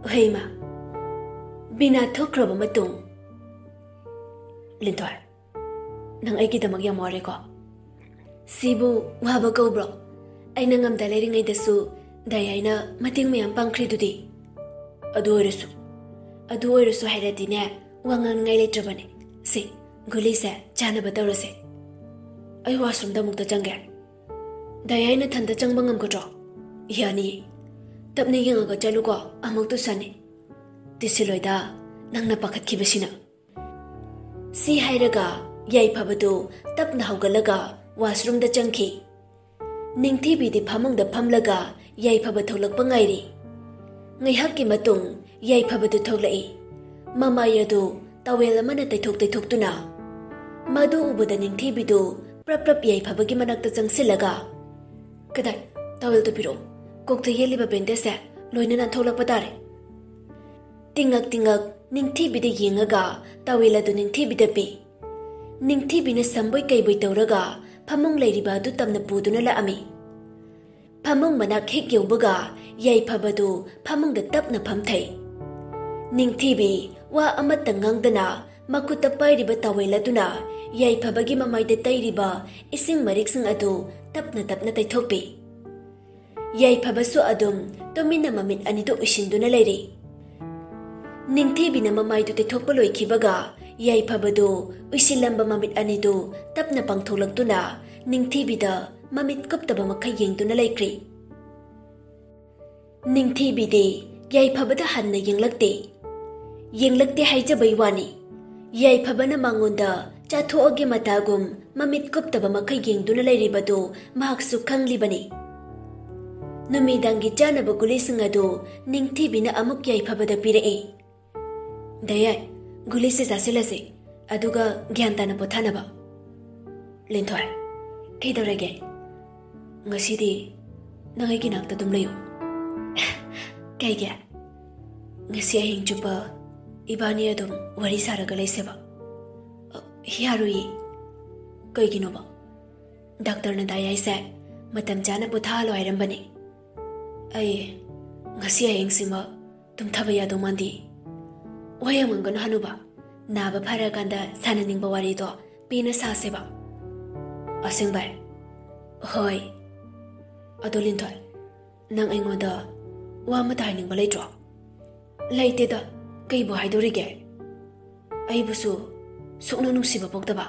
"ꯍꯣꯏ, ꯏꯃꯥ꯫" ꯕꯤꯅꯥ ꯊꯣꯛꯈ꯭ꯔꯕ ꯃꯇꯨꯡ, "ꯂꯤꯟꯊꯣꯏ, ꯅꯪ ꯑꯩꯒꯤꯗꯃꯛ ꯌꯥꯝ ꯋꯥꯔꯦꯀꯣ꯫" "ꯁꯤꯕꯨ ꯋꯥꯕ ꯀꯧꯕ꯭ꯔꯣ? ꯑꯩꯅ ꯉꯝꯗ ꯂꯩꯔꯤꯉꯩꯗꯁꯨ ꯗꯌꯥꯏꯅ ꯃꯇꯦꯡ ꯃꯌꯥꯝ ꯄꯥꯡꯈ꯭ꯔꯤꯗꯨꯗꯤ꯫" "ꯑꯗꯨ ꯑꯣꯏꯔꯁꯨ, ꯑꯗꯨ ꯑꯣꯏꯔꯁꯨ ꯍꯥꯏꯔꯗꯤꯅꯦ, ꯋꯥ ꯉꯥꯡꯅꯤꯡꯉꯥꯏ ꯂꯩꯇ꯭ꯔꯕꯅꯦ꯫ ꯁꯤ, ꯒꯨꯂꯤꯁꯦ ꯆꯥꯅꯕ ꯇꯧꯔꯁꯦ꯫ ꯑꯩ ꯋꯥꯁꯔꯨꯝꯗ ꯑꯃꯨꯛꯇ ꯆꯪꯒꯦ꯫" "ꯗꯌꯥꯏ ꯅꯊꯟꯗ ꯆꯪꯕ ꯉꯝꯒꯗ꯭ꯔꯣ?" "ꯌꯥꯅꯤꯌꯦ꯫ ꯇꯞꯅ ꯌꯦꯡꯉꯒ ꯆꯠꯂꯨꯀꯣ, ꯑꯃꯨꯛ ꯇꯨꯁꯟꯅꯤ꯫" "ꯇꯤꯁꯤꯜꯂꯣꯏꯗ, ꯅꯪꯅ ꯄꯥꯈꯠꯈꯤꯕꯁꯤꯅ꯫" ꯁꯤ ꯍꯥꯏꯔꯒ ꯌꯥꯏꯐꯕꯗꯨ ꯇꯞꯅ ꯍꯧꯒꯠꯂꯒ ꯋꯥꯁꯔꯨꯝꯗ ꯆꯪꯈꯤ꯫ ꯅꯤꯡꯊꯤꯕꯤꯗꯤ ꯐꯃꯨꯡꯗ ꯐꯝꯂꯒ ꯌꯥꯏꯐꯕ ꯊꯣꯛꯂꯛꯄ ꯉꯥꯏꯔꯤ꯫ ꯉꯥꯏꯍꯥꯛꯀꯤ ꯃꯇꯨꯡ ꯌꯥꯏꯐꯕꯗꯨ ꯊꯣꯛꯂꯛꯏ꯫ ꯃꯃꯥꯏ ꯑꯗꯨ ꯇꯋꯦꯜ ꯑꯃꯅ ꯇꯩꯊꯣꯛ ꯇꯩꯊꯣꯛꯇꯨꯅ꯫ ꯃꯗꯨ ꯎꯕꯗ ꯅꯤꯡꯊꯤꯕꯤꯗꯨ ꯄ꯭ꯔꯞ ꯄ꯭ꯔꯞ ꯌꯥꯏꯐꯕꯒꯤ ꯃꯅꯥꯛꯇ ꯆꯪꯁꯤꯜꯂꯒ, "ꯀꯗꯥꯏ? ꯇꯋꯦꯜꯗꯨ ꯄꯤꯔꯛꯑꯣ꯫ ꯀꯣꯛꯇ ꯌꯦꯠꯂꯤꯕ ꯕꯦꯟꯗꯦꯖꯁꯦ ꯂꯣꯏꯅ ꯅꯥꯟꯊꯣꯛꯂꯛꯄ ꯇꯥꯔꯦ꯫" ꯇꯤꯡꯉꯛ ꯇꯤꯡꯉꯛ ꯅꯤꯡꯊꯤꯕꯤꯗ ꯌꯦꯡꯉꯒ ꯇꯥꯋꯦꯜ ꯑꯗꯨ ꯅꯤꯡꯊꯤꯕꯤꯗ ꯄꯤ꯫ ꯅꯤꯡꯊꯤꯕꯤꯅ ꯁꯝꯕꯣꯏ ꯀꯩꯕꯣꯏ ꯇꯧꯔꯒ ꯐꯃꯨꯡ ꯂꯩꯔꯤꯕ ꯑꯗꯨ ꯇꯝꯅ ꯄꯨꯗꯨꯅ ꯂꯥꯛꯑꯝꯃꯤ꯫ ꯐꯃꯨꯡ ꯃꯅꯥꯛ ꯍꯦꯛ ꯌꯧꯕꯒ ꯌꯥꯏꯐꯕꯗꯨ ꯐꯃꯨꯡꯗ ꯇꯞꯅ ꯐꯝꯊꯩ꯫ ꯅꯤꯡꯊꯤꯕꯤ ꯋꯥ ꯑꯃꯠꯇ ꯉꯥꯡꯗꯅ ꯃꯈꯨꯠꯇ ꯄꯥꯏꯔꯤꯕ ꯇꯥꯋꯦꯜ ꯑꯗꯨꯅ ꯌꯥꯏꯐꯕꯒꯤ ꯃꯃꯥꯏꯗ ꯇꯩꯔꯤꯕ ꯏꯁꯤꯡ ꯃꯔꯤꯛꯁꯤꯡ ꯑꯗꯨ ꯇꯞꯅ ꯇꯞꯅ ꯇꯩꯊꯣꯛꯄꯤ꯫ ꯌꯥꯏꯐꯕꯁꯨ ꯑꯗꯨꯝ ꯇꯨꯃꯤꯟꯅ ꯃꯃꯤꯠ ꯑꯅꯤꯗꯨ ꯎꯏꯁꯤꯟꯗꯨꯅ ꯂꯩꯔꯤ꯫ ꯅꯤꯡꯊꯤꯕꯤꯅ ꯃꯃꯥꯏꯗꯨ ꯇꯩꯊꯣꯛꯄ ꯂꯣꯏꯈꯤꯕꯒ ꯌꯥꯏꯐꯕꯗꯨ ꯎꯏꯁꯤꯜꯂꯝꯕ ꯃꯃꯤꯠ ꯑꯅꯤꯗꯨ ꯇꯞꯅ ꯄꯥꯡꯊꯣꯛꯂꯛꯇꯨꯅ ꯅꯤꯡꯊꯤꯕꯤꯗ ꯃꯃꯤꯠ ꯀꯨꯞꯇꯕ ꯃꯈꯩ ꯌꯦꯡꯗꯨꯅ ꯂꯩꯈ꯭ꯔꯤ꯫ ꯅꯤꯡꯊꯤꯕꯤꯗꯤ ꯌꯥꯏꯐꯕꯗ ꯍꯟꯅ ꯌꯦꯡꯂꯛꯇꯦ꯫ ꯌꯦꯡꯂꯛꯇꯦ ꯍꯥꯏꯖꯕꯩ ꯋꯥꯅꯤ꯫ ꯌꯥꯏꯐꯕꯅ ꯃꯉꯣꯟꯗ ꯆꯥꯊꯣꯛꯑꯒꯦ ꯃꯇꯥꯒꯨꯝ ꯃꯃꯤꯠ ꯀꯨꯞꯇꯕ ꯃꯈꯩ ꯌꯦꯡꯗꯨꯅ ꯂꯩꯔꯤꯕꯗꯨ ꯃꯍꯥꯛꯁꯨ ꯈꯪꯂꯤꯕꯅꯤ꯫ ꯅꯨꯃꯤꯗꯥꯡꯒꯤ ꯆꯥꯅꯕ ꯒꯨꯂꯤꯁꯤꯡ ꯑꯗꯨ ꯅꯤꯡꯊꯤꯕꯤꯅ ꯑꯃꯨꯛ ꯌꯥꯏꯐꯕꯗ ꯄꯤꯔꯛꯏ꯫ "ꯗꯌꯥꯏ, ꯒꯨꯂꯤꯁꯦ ꯆꯥꯁꯤꯜꯂꯁꯦ, ꯑꯗꯨꯒ ꯒ꯭ꯌꯥꯟ ꯇꯥꯅ ꯄꯣꯊꯥꯅꯕ꯫ ꯂꯤꯟꯊꯣꯏ, ꯀꯩꯗꯧꯔꯒꯦ? ꯉꯁꯤꯗꯤ ꯅꯪ ꯑꯩꯒꯤ ꯅꯥꯛꯇ ꯑꯗꯨꯝ ꯂꯩꯌꯨ꯫" "ꯀꯩꯒꯤ?" "ꯉꯁꯤ ꯑꯍꯤꯡ ꯆꯨꯞꯄ ꯏꯕꯥꯅꯤ ꯑꯗꯨꯝ ꯋꯥꯔꯤ ꯁꯥꯔꯒ ꯂꯩꯁꯦꯕ꯫" "ꯑ, ꯌꯥꯔꯣꯏꯌꯦ꯫" "ꯀꯩꯒꯤꯅꯣꯕ?" "ꯗꯥꯛꯇꯔꯅ ꯗꯥꯏ ꯍꯥꯏꯁꯦ ꯃꯇꯝ ꯆꯥꯅ ꯄꯣꯊꯥꯍꯜꯂꯣ ꯍꯥꯏꯔꯝꯕꯅꯦ꯫ ꯑꯩ ꯉꯁꯤ ꯑꯍꯤꯡꯁꯤꯃ ꯇꯨꯝꯊꯕ ꯌꯥꯗꯧ ꯃꯥꯟꯗꯦ꯫" "ꯋꯥ ꯌꯥꯝ ꯉꯥꯡꯒꯅꯨ ꯍꯅꯨꯕ꯫ ꯅꯥꯕ ꯐꯔꯀꯥꯟꯗ ꯁꯥꯟꯅꯅꯤꯡꯕ ꯋꯥꯔꯤꯗꯣ ꯄꯦꯟꯅ ꯁꯥꯁꯦꯕ꯫" "ꯑꯁꯦꯡꯕꯩ?" "ꯍꯣꯏ꯫ ꯑꯗꯣ ꯂꯤꯟꯊꯣꯏ, ꯅꯪ ꯑꯩꯉꯣꯟꯗ ꯋꯥ ꯑꯃꯇ ꯍꯥꯏꯅꯤꯡꯕ ꯂꯩꯇ꯭ꯔꯣ?" "ꯂꯩꯇꯦꯗ, ꯀꯩꯕꯨ ꯍꯥꯏꯗꯣꯔꯤꯒꯦ? ꯑꯩꯕꯨꯁꯨ ꯁꯨꯛꯅꯨꯡ ꯅꯨꯡꯁꯤꯕ ꯄꯣꯛꯇꯕ꯫"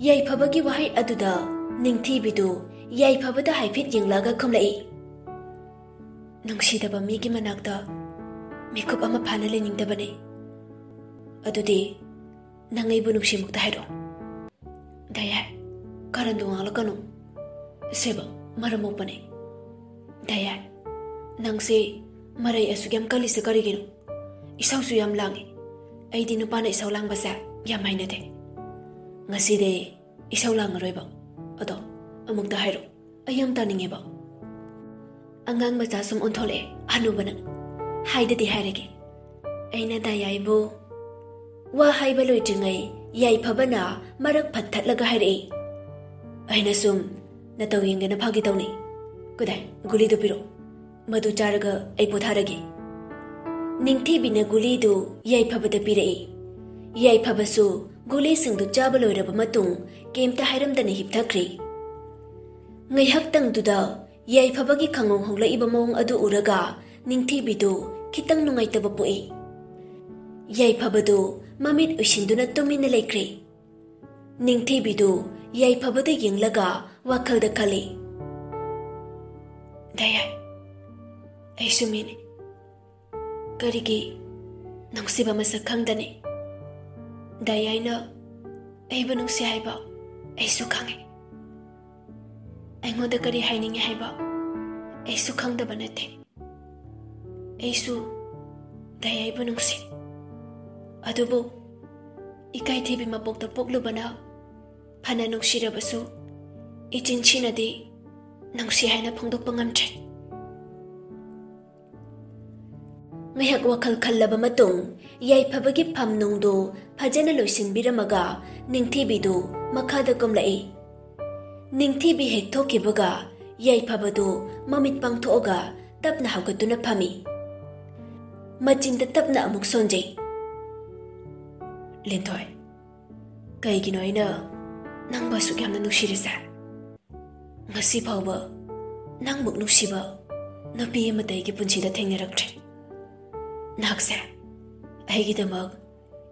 ꯌꯥꯏꯐꯕꯒꯤ ꯋꯥꯍꯩ ꯑꯗꯨꯗ ꯅꯤꯡꯊꯤꯕꯤꯗꯨ ꯌꯥꯏꯐꯕꯗ ꯍꯥꯏꯐꯦꯠ ꯌꯦꯡꯂꯛꯑꯒ ꯈꯨꯝꯂꯛꯏ꯫ "ꯅꯨꯡꯁꯤꯗꯕ ꯃꯤꯒꯤ ꯃꯅꯥꯛꯇ ꯃꯤꯀꯨꯞ ꯑꯃ ꯐꯥꯅ ꯂꯩꯅꯤꯡꯗꯕꯅꯤ꯫" "ꯑꯗꯨꯗꯤ ꯅꯪ ꯑꯩꯕꯨ ꯅꯨꯡꯁꯤꯃꯨꯛꯇ ꯍꯥꯏꯔꯣ꯫" "ꯗꯌꯥꯏ, ꯀꯔꯟꯗꯣ ꯉꯥꯡꯂꯛꯀꯅꯨ꯫ ꯁꯦꯕ, ꯃꯔꯝ ꯃꯣꯛꯄꯅꯦ꯫" "ꯗꯌꯥꯏ, ꯅꯪꯁꯦ ꯃꯔꯩ ꯑꯁꯨꯛ ꯌꯥꯝ ꯀꯜꯂꯤꯁꯦ ꯀꯔꯤꯒꯤꯅꯣ? ꯏꯁꯧꯁꯨ ꯌꯥꯝ ꯂꯥꯡꯉꯤ꯫ ꯑꯩꯗꯤ ꯅꯨꯄꯥꯅ ꯏꯁꯧ ꯂꯥꯡꯕꯁꯦ ꯌꯥꯝ ꯍꯩꯅꯗꯦ꯫ ꯉꯁꯤꯗꯤ ꯏꯁꯧ ꯂꯥꯡꯉꯔꯣꯏꯕ꯫ ꯑꯗꯣ ꯑꯃꯨꯛꯇ ꯍꯥꯏꯔꯣ, ꯑꯩ ꯌꯥꯝ ꯇꯥꯅꯤꯡꯉꯦꯕ꯫" "ꯑꯉꯥꯡ ꯃꯆꯥ ꯁꯨꯝ ꯑꯣꯟꯊꯣꯛꯂꯛꯑꯦ ꯍꯅꯨꯕꯅ꯫ ꯍꯥꯏꯗꯗꯤ ꯍꯥꯏꯔꯒꯦ꯫ ꯑꯩꯅ ꯗꯥꯌꯥꯏꯕꯨ ꯋꯥ ꯍꯥꯏꯕ ꯂꯣꯏꯗ꯭ꯔꯤꯉꯩ ꯌꯥꯏꯐꯕꯅ ꯃꯔꯛ ꯐꯠꯊꯠꯂꯒ ꯍꯥꯏꯔꯛꯏ꯫ ꯑꯩꯅ ꯁꯨꯝ ꯅꯇꯧ ꯌꯦꯡꯒꯦꯅ ꯐꯥꯒꯤ ꯇꯧꯅꯤ꯫ ꯀꯗꯥꯏ, ꯒꯨꯂꯤꯗꯨ ꯄꯤꯔꯛꯑꯣ꯫ ꯃꯗꯨ ꯆꯥꯔꯒ ꯑꯩ ꯄꯣꯊꯥꯔꯒꯦ꯫ ꯅꯤꯡꯊꯤꯕꯤꯅ ꯒꯨꯂꯤꯗꯨ ꯌꯥꯏꯐꯕꯗ ꯄꯤꯔꯛꯏ꯫ ꯌꯥꯏꯐꯕꯁꯨ ꯒꯨꯂꯤꯁꯤꯡꯗꯨ ꯆꯥꯕ ꯂꯣꯏꯔꯕ ꯃꯇꯨꯡ ꯀꯩꯝꯇ ꯍꯥꯏꯔꯝꯗꯅ ꯍꯤꯞꯊꯈ꯭ꯔꯦ꯫ ꯉꯥꯏꯍꯥꯛꯇꯪꯗꯨꯗ ꯌꯥꯏꯐꯕꯒꯤ ꯈꯪꯉꯣꯡ ꯍꯣꯡꯂꯛꯏꯕ ꯃꯑꯣꯡ ꯑꯗꯨ ꯎꯔꯒ ꯅꯤꯡꯊꯤꯕꯤꯗꯨ ꯈꯤꯇꯪ ꯅꯨꯡꯉꯥꯏꯇꯕ ꯄꯣꯛꯏ꯫ ꯌꯥꯏꯐꯕꯗꯨ ꯃꯃꯤꯠ ꯎꯏꯁꯤꯟꯗꯨꯅ ꯇꯨꯃꯤꯟꯅ ꯂꯩꯈ꯭ꯔꯦ꯫ ꯅꯤꯡꯊꯤꯕꯤꯗꯨ ꯌꯥꯏꯐꯕꯗ ꯌꯦꯡꯂꯒ ꯋꯥꯈꯜꯗ ꯈꯜꯂꯤ, "ꯗꯥꯌꯥꯏ, ꯑꯩꯁꯨ ꯃꯤꯅꯤ꯫ ꯀꯔꯤꯒꯤ ꯅꯨꯡꯁꯤꯕ ꯃꯁꯛ ꯈꯪꯗꯅꯤ? ꯗꯥꯌꯥꯏꯅ ꯑꯩꯕꯨ ꯅꯨꯡꯁꯤ ꯍꯥꯏꯕ ꯑꯩꯁꯨ ꯈꯪꯉꯤ꯫ ꯑꯩꯉꯣꯟꯗ ꯀꯔꯤ ꯍꯥꯏꯅꯤꯡꯉꯤ ꯍꯥꯏꯕ ꯑꯩꯁꯨ ꯈꯪꯗꯕ ꯅꯠꯇꯦ꯫ ꯑꯩꯁꯨ ꯗꯥꯌꯥꯏꯕꯨ ꯅꯨꯡꯁꯤ꯫ ꯑꯗꯨꯕꯨ ꯏꯀꯥꯏꯊꯤꯕꯤ ꯃꯄꯣꯛꯇ ꯄꯣꯛꯂꯨꯕꯅ ꯐꯅ ꯅꯨꯡꯁꯤꯔꯕꯁꯨ ꯏꯆꯤꯟ ꯊꯤꯅꯗꯤ ꯅꯨꯡꯁꯤ ꯍꯥꯏꯅ ꯐꯣꯡꯗꯣꯛꯄ ꯉꯝꯗ꯭ꯔꯦ꯫" ꯉꯥꯏꯍꯥꯛ ꯋꯥꯈꯜ ꯈꯜꯂꯕ ꯃꯇꯨꯡ ꯌꯥꯏꯐꯕꯒꯤ ꯐꯝ ꯅꯨꯡꯗꯨ ꯐꯖꯅ ꯂꯣꯏꯁꯤꯟꯕꯤꯔꯝꯃꯒ ꯅꯤꯡꯊꯤꯕꯤꯗꯨ ꯃꯈꯥꯗ ꯀꯨꯝꯂꯛꯏ꯫ ꯅꯤꯡꯊꯤꯕꯤ ꯍꯦꯛ ꯊꯣꯛꯈꯤꯕꯒ ꯌꯥꯏꯐꯕꯗꯨ ꯃꯃꯤꯠ ꯄꯥꯡꯊꯣꯛꯑꯒ ꯇꯞꯅ ꯍꯧꯒꯠꯇꯨꯅ ꯐꯝꯃꯤ꯫ ꯃꯆꯤꯟꯗ ꯇꯞꯅ ꯑꯃꯨꯛ ꯁꯣꯟꯖꯩ꯫ "ꯂꯤꯟꯊꯣꯏ, ꯀꯩꯒꯤꯅꯣ ꯑꯩꯅ ꯅꯪꯕꯨ ꯑꯁꯨꯛ ꯌꯥꯝꯅ ꯅꯨꯡꯁꯤꯔꯤꯁꯦ? ꯉꯁꯤ ꯐꯥꯎꯕ ꯅꯪꯃꯨꯛ ꯅꯨꯡꯁꯤꯕ ꯅꯨꯄꯤ ꯑꯃꯠꯇ ꯑꯩꯒꯤ ꯄꯨꯟꯁꯤꯗ ꯊꯦꯡꯅꯔꯛꯇ꯭ꯔꯤ꯫ ꯅꯍꯥꯛꯁꯦ ꯑꯩꯒꯤꯗꯃꯛ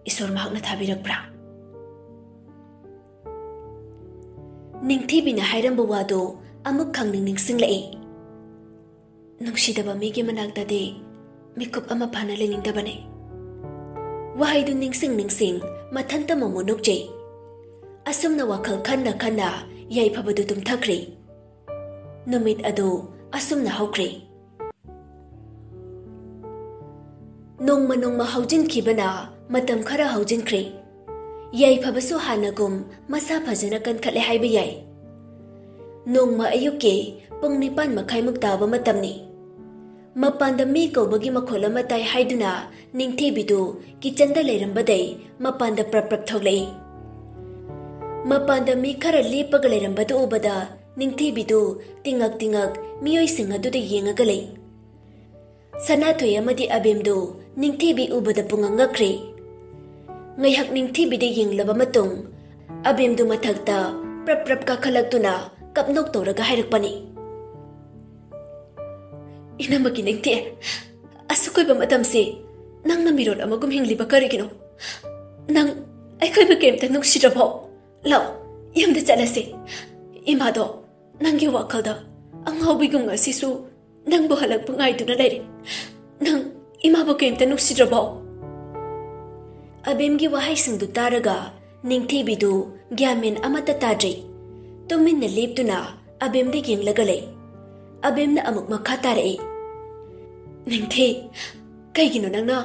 ꯏꯁꯣꯔ ꯃꯍꯥꯛꯅ ꯊꯥꯕꯤꯔꯛꯄ꯭ꯔꯥ?" ꯅꯤꯡꯊꯤꯕꯤꯅ ꯍꯥꯏꯔꯝꯕ ꯋꯥꯗꯨ ꯑꯃꯨꯛ ꯈꯪꯅꯤꯡ ꯅꯤꯡꯁꯤꯡꯂꯛꯏ꯫ ꯅꯨꯡꯁꯤꯗꯕ ꯃꯤꯒꯤ ꯃꯅꯥꯛꯇꯗꯤ ꯃꯤꯀꯨꯞ ꯑꯃ ꯐꯥꯅ ꯂꯩꯅꯤꯡꯗꯕꯅꯤ꯫ ꯋꯥꯍꯩꯗꯨ ꯅꯤꯡꯁꯤꯡ ꯅꯤꯡꯁꯤꯡ ꯃꯊꯟꯇ ꯃꯣꯃꯣ ꯅꯣꯛꯆꯩ꯫ ꯑꯁꯨꯝꯅ ꯋꯥꯈꯜ ꯈꯟꯅ ꯈꯟꯅ ꯌꯥꯏꯐꯕꯗꯨ ꯇꯨꯝꯊꯈ꯭ꯔꯦ꯫ ꯅꯨꯃꯤꯠ ꯑꯗꯨ ꯑꯁꯨꯝꯅ ꯍꯧꯈ꯭ꯔꯦ꯫ ꯅꯣꯡꯃ ꯅꯣꯡꯃ ꯍꯧꯖꯤꯟꯈꯤꯕꯅ ꯃꯇꯝ ꯈꯔ ꯍꯧꯖꯤꯟꯈ꯭ꯔꯦ꯫ ꯌꯥꯏꯐꯕꯁꯨ ꯍꯥꯟꯅꯒꯨꯝ ꯃꯁꯥ ꯐꯖꯅ ꯀꯟꯈꯠꯂꯦ ꯍꯥꯏꯕ ꯌꯥꯏ꯫ ꯅꯣꯡꯃ ꯑꯌꯨꯛꯀꯤ ꯄꯨꯡ ꯅꯤꯄꯥꯟ ꯃꯈꯥꯏꯃꯨꯛ ꯇꯥꯕ ꯃꯇꯝꯅꯤ꯫ ꯃꯄꯥꯟꯗ ꯃꯤ ꯀꯧꯕꯒꯤ ꯃꯈꯣꯜ ꯑꯃ ꯇꯥꯏ ꯍꯥꯏꯗꯨꯅ ꯅꯤꯡꯊꯤꯕꯤꯗꯨ ꯀꯤꯆꯟꯗ ꯂꯩꯔꯝꯕꯗꯩ ꯃꯄꯥꯟꯗ ꯄ꯭ꯔꯞ ꯄ꯭ꯔꯞ ꯊꯣꯛꯂꯛꯏ꯫ ꯃꯄꯥꯟꯗ ꯃꯤ ꯈꯔ ꯂꯦꯞꯄꯒ ꯂꯩꯔꯝꯕꯗꯨ ꯎꯕꯗ ꯅꯤꯡꯊꯤꯕꯤꯗꯨ ꯇꯤꯉꯛ ꯇꯤꯉꯛ ꯃꯤꯑꯣꯏꯁꯤꯡ ꯑꯗꯨꯗ ꯌꯦꯡꯉꯒ ꯂꯩ꯫ ꯁꯅꯥꯊꯣꯏ ꯑꯃꯗꯤ ꯑꯕꯦꯝꯗꯨ ꯅꯤꯡꯊꯤꯕꯤ ꯎꯕꯗ ꯄꯨꯡꯉꯛ ꯉꯛꯈ꯭ꯔꯦ꯫ ꯉꯥꯏꯍꯥꯛ ꯅꯤꯡꯊꯤꯕꯤꯗ ꯌꯦꯡꯂꯕ ꯃꯇꯨꯡ ꯑꯕꯦꯝꯗꯨ ꯃꯊꯛꯇ ꯄ꯭ꯔꯞ ꯄ꯭ꯔꯞ ꯀꯥꯈꯠꯂꯛꯇꯨꯅ ꯀꯞꯅꯣꯛ ꯇꯧꯔꯒ ꯍꯥꯏꯔꯛꯄꯅꯤ꯫ "ꯏꯅꯝꯃꯒꯤ ꯅꯤꯡꯊꯤ, ꯑꯁꯨꯛ ꯀꯨꯏꯕ ꯃꯇꯝꯁꯤ ꯅꯪꯅ ꯃꯤꯔꯣꯜ ꯑꯃꯒꯨꯝ ꯍꯤꯡꯂꯤꯕ ꯀꯔꯤꯒꯤꯅꯣ? ꯅꯪ ꯑꯩꯈꯣꯏꯕꯨ ꯀꯔꯤꯝꯇ ꯅꯨꯡꯁꯤꯗ꯭ꯔꯕꯣ? ꯂꯥꯛꯑꯣ, ꯌꯨꯝꯗ ꯆꯠꯂꯁꯤ꯫ ꯏꯃꯥꯗꯣ ꯅꯪꯒꯤ ꯋꯥꯈꯜꯗ ꯑꯉꯥꯎꯕꯤꯒꯨꯝ ꯉꯁꯤꯁꯨ ꯅꯪꯕꯨ ꯍꯜꯂꯛꯄ ꯉꯥꯏꯗꯨꯅ ꯂꯩꯔꯦ꯫ ꯅꯪ ꯏꯃꯥꯕꯨ ꯀꯔꯤꯝꯇ ꯅꯨꯡꯁꯤꯗ꯭ꯔꯕꯣ?" ꯑꯕꯦꯝꯒꯤ ꯋꯥꯍꯩꯁꯤꯡꯗꯨ ꯇꯥꯔꯒ ꯅꯤꯡꯊꯤꯕꯤꯗꯨ ꯒ꯭ꯌꯥꯟ ꯃꯦꯟ ꯑꯃꯠꯇ ꯇꯥꯗ꯭ꯔꯦ꯫ ꯇꯨꯃꯤꯟꯅ ꯂꯦꯞꯇꯨꯅ ꯑꯕꯦꯝꯗ ꯌꯦꯡꯂꯒ ꯂꯩ꯫ ꯑꯕꯦꯝꯅ ꯑꯃꯨꯛ ꯃꯈꯥ ꯇꯥꯔꯛꯏ꯫ "ꯅꯤꯡꯊꯤ, ꯀꯩꯒꯤꯅꯣ ꯅꯪꯅ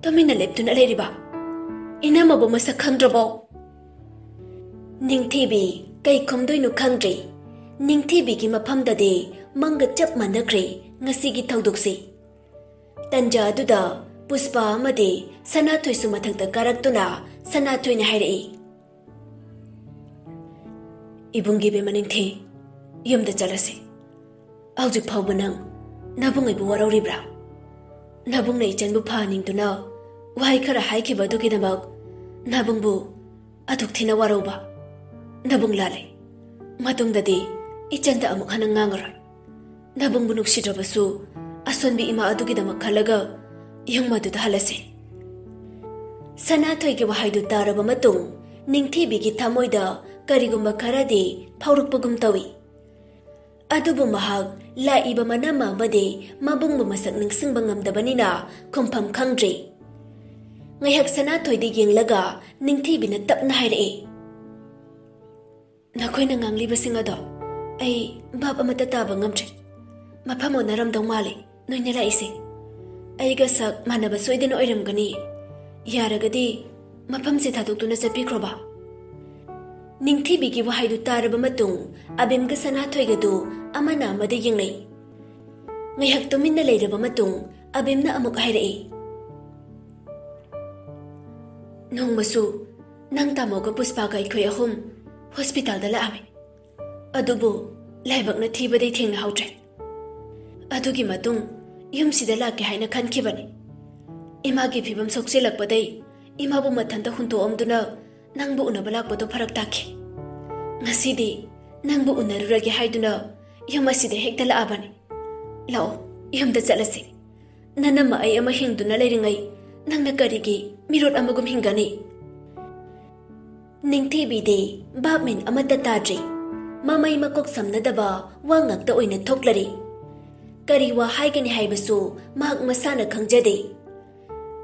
ꯇꯨꯃꯤꯟꯅ ꯂꯦꯞꯇꯨꯅ ꯂꯩꯔꯤꯕ? ꯏꯅꯝꯃꯕꯨ ꯃꯁꯛ ꯈꯪꯗ꯭ꯔꯕꯣ?" ꯅꯤꯡꯊꯤꯕꯤ ꯀꯩ ꯈꯨꯝꯗꯣꯏꯅꯣ ꯈꯪꯗ꯭ꯔꯦ꯫ ꯅꯤꯡꯊꯤꯕꯤꯒꯤ ꯃꯐꯝꯗꯗꯤ ꯃꯪꯒ ꯆꯞ ꯃꯥꯟꯅꯈ꯭ꯔꯦ ꯉꯁꯤꯒꯤ ꯊꯧꯗꯣꯛꯁꯤ꯫ ꯇꯟꯖꯥ ꯑꯗꯨꯗ ꯄꯨꯁꯄꯥ ꯑꯃꯗꯤ ꯁꯅꯥꯊꯣꯏꯁꯨ ꯃꯊꯛꯇ ꯀꯥꯔꯛꯇꯨꯅ ꯁꯅꯥꯊꯣꯏꯅ ꯍꯥꯏꯔꯛꯏ, "ꯏꯕꯨꯡꯒꯤ ꯏꯕꯦꯝꯃ ꯅꯤꯡꯊꯤ, ꯌꯨꯝꯗ ꯆꯠꯂꯁꯤ꯫ ꯍꯧꯖꯤꯛ ꯐꯥꯎꯕ ꯅꯪ ꯅꯕꯨꯡ ꯑꯩꯕꯨ ꯋꯥꯔꯧꯔꯤꯕ꯭ꯔꯥ? ꯅꯕꯨꯡꯅ ꯏꯆꯟꯕꯨ ꯐꯍꯟꯅꯤꯡꯗꯨꯅ ꯋꯥꯍꯩ ꯈꯔ ꯍꯥꯏꯈꯤꯕ ꯑꯗꯨꯒꯤꯗꯃꯛ ꯅꯕꯨꯡꯕꯨ ꯑꯗꯨꯛ ꯊꯤꯅ ꯋꯥꯔꯧꯕ? ꯅꯕꯨꯡ ꯂꯥꯜꯂꯦ꯫ ꯃꯇꯨꯡꯗꯗꯤ ꯏꯆꯟꯗ ꯑꯃꯨꯛ ꯍꯟꯅ ꯉꯥꯡꯉꯔꯣꯏ꯫ ꯅꯕꯨꯡꯕꯨ ꯅꯨꯡꯁꯤꯗ꯭ꯔꯕꯁꯨ ꯑꯁꯣꯟꯕꯤ ꯏꯃꯥ ꯑꯗꯨꯒꯤꯗꯃꯛ ꯈꯜꯂꯒ ꯌꯨꯝ ꯑꯗꯨꯗ ꯍꯜꯂꯁꯤ꯫" ꯁꯅꯥꯊꯣꯏꯒꯤ ꯋꯥꯍꯩꯗꯨ ꯇꯥꯔꯕ ꯃꯇꯨꯡ ꯅꯤꯡꯊꯤꯕꯤꯒꯤ ꯊꯃꯣꯏꯗ ꯀꯔꯤꯒꯨꯝꯕ ꯈꯔꯗꯤ ꯐꯥꯎꯔꯛꯄꯒꯨꯝ ꯇꯧꯏ꯫ ꯑꯗꯨꯕꯨ ꯃꯍꯥꯛ ꯂꯥꯛꯏꯕ ꯃꯅꯝ ꯑꯃꯗꯤ ꯃꯕꯨꯡꯕꯨ ꯃꯁꯛ ꯅꯤꯡꯁꯤꯡꯕ ꯉꯝꯗꯕꯅꯤꯅ ꯈꯨꯝꯐꯝ ꯈꯪꯗ꯭ꯔꯦ꯫ ꯉꯥꯏꯍꯥꯛ ꯁꯅꯥꯊꯣꯏꯗ ꯌꯦꯡꯂꯒ ꯅꯤꯡꯊꯤꯕꯤꯅ ꯇꯞꯅ ꯍꯥꯏꯔꯛꯏ, "ꯅꯈꯣꯏꯅ ꯉꯥꯡꯂꯤꯕꯁꯤꯡ ꯑꯗꯣ ꯑꯩ ꯚꯥꯞ ꯑꯃꯠꯇ ꯇꯥꯕ ꯉꯝꯗ꯭ꯔꯦ꯫ ꯃꯐꯝ ꯑꯣꯟꯅꯔꯝꯗꯧ ꯃꯥꯜꯂꯤ ꯅꯣꯏꯅ ꯂꯥꯛꯏꯁꯦ꯫ ꯑꯩꯒ ꯁꯛ ꯃꯥꯟꯅꯕ ꯁꯣꯏꯗꯅ ꯑꯣꯏꯔꯝꯒꯅꯤ꯫ ꯌꯥꯔꯒꯗꯤ ꯃꯐꯝꯁꯦ ꯊꯥꯗꯣꯛꯇꯨꯅ ꯆꯠꯄꯤꯈ꯭ꯔꯣꯕ꯫" ꯅꯤꯡꯊꯤꯕꯤꯒꯤ ꯋꯥꯍꯩꯗꯨ ꯇꯥꯔꯕ ꯃꯇꯨꯡ ꯑꯕꯦꯝꯒ ꯁꯅꯥꯊꯣꯏꯒꯗꯨ ꯑꯃꯅ ꯑꯃꯗ ꯌꯦꯡꯅꯩ꯫ ꯉꯥꯏꯍꯥꯛ ꯇꯨꯃꯤꯟꯅ ꯂꯩꯔꯕ ꯃꯇꯨꯡ ꯑꯕꯤꯝꯅ ꯑꯃꯨꯛ ꯍꯥꯏꯔꯛꯏ, "ꯅꯣꯡꯃꯁꯨ ꯅꯪ, ꯇꯥꯃꯣꯒ ꯄꯨꯁꯄꯥꯒ ꯑꯩꯈꯣꯏ ꯑꯍꯨꯝ ꯍꯣꯁꯄꯤꯇꯥꯜꯗ ꯂꯥꯛꯑꯝꯃꯤ꯫ ꯑꯗꯨꯕꯨ ꯂꯥꯏꯕꯛꯅ ꯊꯤꯕꯗꯤ ꯊꯦꯡꯅꯍꯧꯗ꯭ꯔꯦ꯫ ꯑꯗꯨꯒꯤ ꯃꯇꯨꯡ ꯌꯨꯝꯁꯤꯗ ꯂꯥꯛꯀꯦ ꯍꯥꯏꯅ ꯈꯟꯈꯤꯕꯅꯤ꯫ ꯏꯃꯥꯒꯤ ꯐꯤꯕꯝ ꯁꯣꯛꯆꯤꯜꯂꯛꯄꯗꯩ ꯏꯃꯥꯕꯨ ꯃꯊꯟꯇ ꯍꯨꯟꯗꯣꯛꯑꯝꯗꯨꯅ ꯅꯪꯕꯨ ꯎꯅꯕ ꯂꯥꯛꯄꯗꯣ ꯐꯔꯛ ꯇꯥꯈꯤ꯫ ꯉꯁꯤꯗꯤ ꯅꯪꯕꯨ ꯎꯅꯔꯨꯔꯒꯦ ꯍꯥꯏꯗꯨꯅ ꯌꯨꯝ ꯑꯁꯤꯗ ꯍꯦꯛꯇ ꯂꯥꯛꯑꯕꯅꯤ꯫ ꯂꯥꯛꯑꯣ, ꯌꯨꯝꯗ ꯆꯠꯂꯁꯤ꯫ ꯅꯅꯝꯃ ꯑꯩ ꯑꯃ ꯍꯤꯡꯗꯨꯅ ꯂꯩꯔꯤꯉꯩ ꯅꯪꯅ ꯀꯔꯤꯒꯤ ꯃꯤꯔꯣꯠ ꯑꯃꯒꯨꯝ ꯍꯤꯡꯒꯅꯤ?" ꯅꯤꯡꯊꯤꯕꯤꯗꯤ ꯚꯥꯞ ꯃꯦꯟ ꯑꯃꯠꯇ ꯇꯥꯗ꯭ꯔꯤ꯫ ꯃꯃꯩ ꯃꯀꯣꯛ ꯁꯝꯅꯗꯕ ꯋꯥ ꯉꯥꯛꯇ ꯑꯣꯏꯅ ꯊꯣꯛꯂꯔꯤ꯫ ꯀꯔꯤ ꯋꯥ ꯍꯥꯏꯒꯅꯤ ꯍꯥꯏꯕꯁꯨ ꯃꯍꯥꯛ ꯃꯁꯥꯅ ꯈꯪꯖꯗꯦ꯫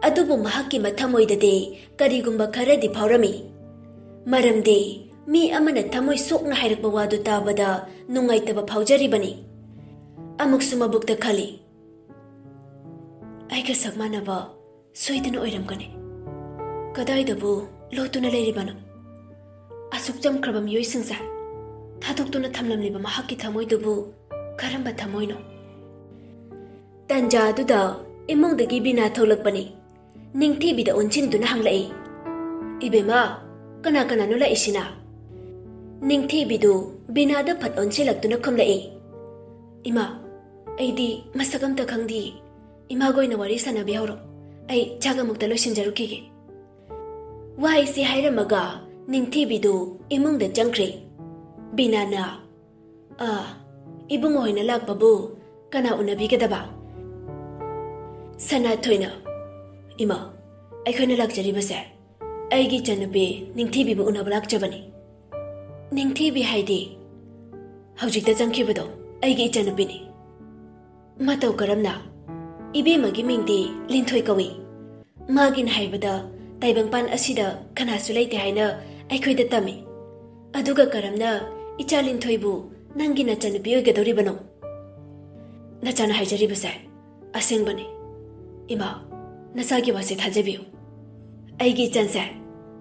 ꯑꯗꯨꯕꯨ ꯃꯍꯥꯛꯀꯤ ꯃꯊꯃꯣꯏꯗꯗꯤ ꯀꯔꯤꯒꯨꯝꯕ ꯈꯔꯗꯤ ꯐꯥꯎꯔꯝꯃꯤ꯫ ꯃꯔꯝꯗꯤ ꯃꯤ ꯑꯃꯅ ꯊꯃꯣꯏ ꯁꯣꯛꯅ ꯍꯥꯏꯔꯛꯄ ꯋꯥꯗꯨ ꯇꯥꯕꯗ ꯅꯨꯡꯉꯥꯏꯇꯕ ꯐꯥꯎꯖꯔꯤꯕꯅꯤ꯫ ꯑꯃꯨꯛꯁꯨ ꯃꯕꯨꯛꯇ ꯈꯜꯂꯤ, "ꯑꯩꯒ ꯁꯛ ꯃꯥꯟꯅꯕ ꯁꯣꯏꯗꯅ ꯑꯣꯏꯔꯝꯒꯅꯤ꯫ ꯀꯗꯥꯏꯗꯕꯨ ꯂꯣꯠꯇꯨꯅ ꯂꯩꯔꯤꯕꯅꯣ? ꯑꯁꯨꯛ ꯆꯝꯈ꯭ꯔꯕ ꯃꯤꯑꯣꯏꯁꯤꯡꯁꯦ ꯊꯥꯗꯣꯛꯇꯨꯅ ꯊꯝꯂꯝꯂꯤꯕ ꯃꯍꯥꯛꯀꯤ ꯊꯃꯣꯏꯗꯨꯕꯨ ꯀꯔꯝꯕ ꯊꯃꯣꯏꯅꯣ?" ꯇꯟꯖꯥ ꯑꯗꯨꯗ ꯏꯃꯨꯡꯗꯒꯤ ꯕꯤꯅꯥ ꯊꯣꯛꯂꯛꯄꯅꯤ꯫ ꯅꯤꯡꯊꯤꯕꯤꯗ ꯑꯣꯟꯁꯤꯟꯗꯨꯅ ꯍꯪꯂꯛꯏ, "ꯏꯕꯦꯝꯃ, ꯀꯅꯥ ꯀꯅꯥꯅꯣ ꯂꯥꯛꯏꯁꯤꯅ?" ꯅꯤꯡꯊꯤꯕꯤꯗꯨ ꯕꯤꯅꯥꯗ ꯐꯠ ꯑꯣꯟꯁꯤꯜꯂꯛꯇꯨꯅ ꯈꯨꯝꯂꯛꯏ, "ꯏꯃꯥ, ꯑꯩꯗꯤ ꯃꯁꯛ ꯑꯝꯇ ꯈꯪꯗꯤꯌꯦ꯫ ꯏꯃꯥꯒ ꯑꯣꯏꯅ ꯋꯥꯔꯤ ꯁꯥꯟꯅꯕꯤꯍꯧꯔꯣ꯫ ꯑꯩ ꯆꯥꯛ ꯑꯃꯨꯛꯇ ꯂꯣꯏꯁꯤꯟꯖꯔꯨꯈꯤꯒꯦ꯫" ꯋꯥꯍꯩꯁꯤ ꯍꯥꯏꯔꯝꯃꯒ ꯅꯤꯡꯊꯤꯕꯤꯗꯨ ꯏꯃꯨꯡꯗ ꯆꯪꯈ꯭ꯔꯦ꯫ ꯕꯤꯅꯥꯅ, "ꯑꯥ, ꯏꯕꯨꯡꯉꯣ ꯍꯣꯏꯅ ꯂꯥꯛꯄꯕꯨ ꯀꯅꯥ ꯎꯅꯕꯤꯒꯗꯕ?" ꯁꯅꯥꯊꯣꯏꯅ, "ꯏꯃꯥ, ꯑꯩꯈꯣꯏꯅ ꯂꯥꯛꯆꯔꯤꯕꯁꯦ ꯑꯩꯒꯤ ꯏꯆꯟꯅꯨꯄꯤ ꯅꯤꯡꯊꯤꯕꯤꯕꯨ ꯎꯅꯕ ꯂꯥꯛꯆꯕꯅꯤ꯫" "ꯅꯤꯡꯊꯤꯕꯤ ꯍꯥꯏꯗꯤ ꯍꯧꯖꯤꯛꯇ ꯆꯪꯈꯤꯕꯗꯣ ꯑꯩꯒꯤ ꯏꯆꯟꯅꯨꯄꯤꯅꯤ꯫ ꯃꯇꯧ ꯀꯔꯝꯅ? ꯏꯕꯦꯝꯃꯒꯤ ꯃꯤꯡꯗꯤ ꯂꯤꯟꯊꯣꯏ ꯀꯧꯏ꯫ ꯃꯥꯒꯤꯅ ꯍꯥꯏꯕꯗ ꯇꯥꯏꯕꯪꯄꯥꯟ ꯑꯁꯤꯗ ꯀꯅꯥꯁꯨ ꯂꯩꯇꯦ ꯍꯥꯏꯅ ꯑꯩꯈꯣꯏꯗ ꯇꯝꯃꯤ꯫ ꯑꯗꯨꯒ ꯀꯔꯝꯅ ꯏꯆꯥ ꯂꯤꯟꯊꯣꯏꯕꯨ ꯅꯪꯒꯤ ꯅꯆꯟꯅꯨꯄꯤ ꯑꯣꯏꯒꯗꯧꯔꯤꯕꯅꯣ?" "ꯅꯆꯥꯅ ꯍꯥꯏꯖꯔꯤꯕꯁꯦ ꯑꯁꯦꯡꯕꯅꯤ꯫ ꯏꯃꯥ, ꯅꯆꯥꯒꯤ ꯋꯥꯁꯦ ꯊꯥꯖꯕꯤꯌꯨ꯫ ꯑꯩꯒꯤ ꯏꯆꯟꯁꯦ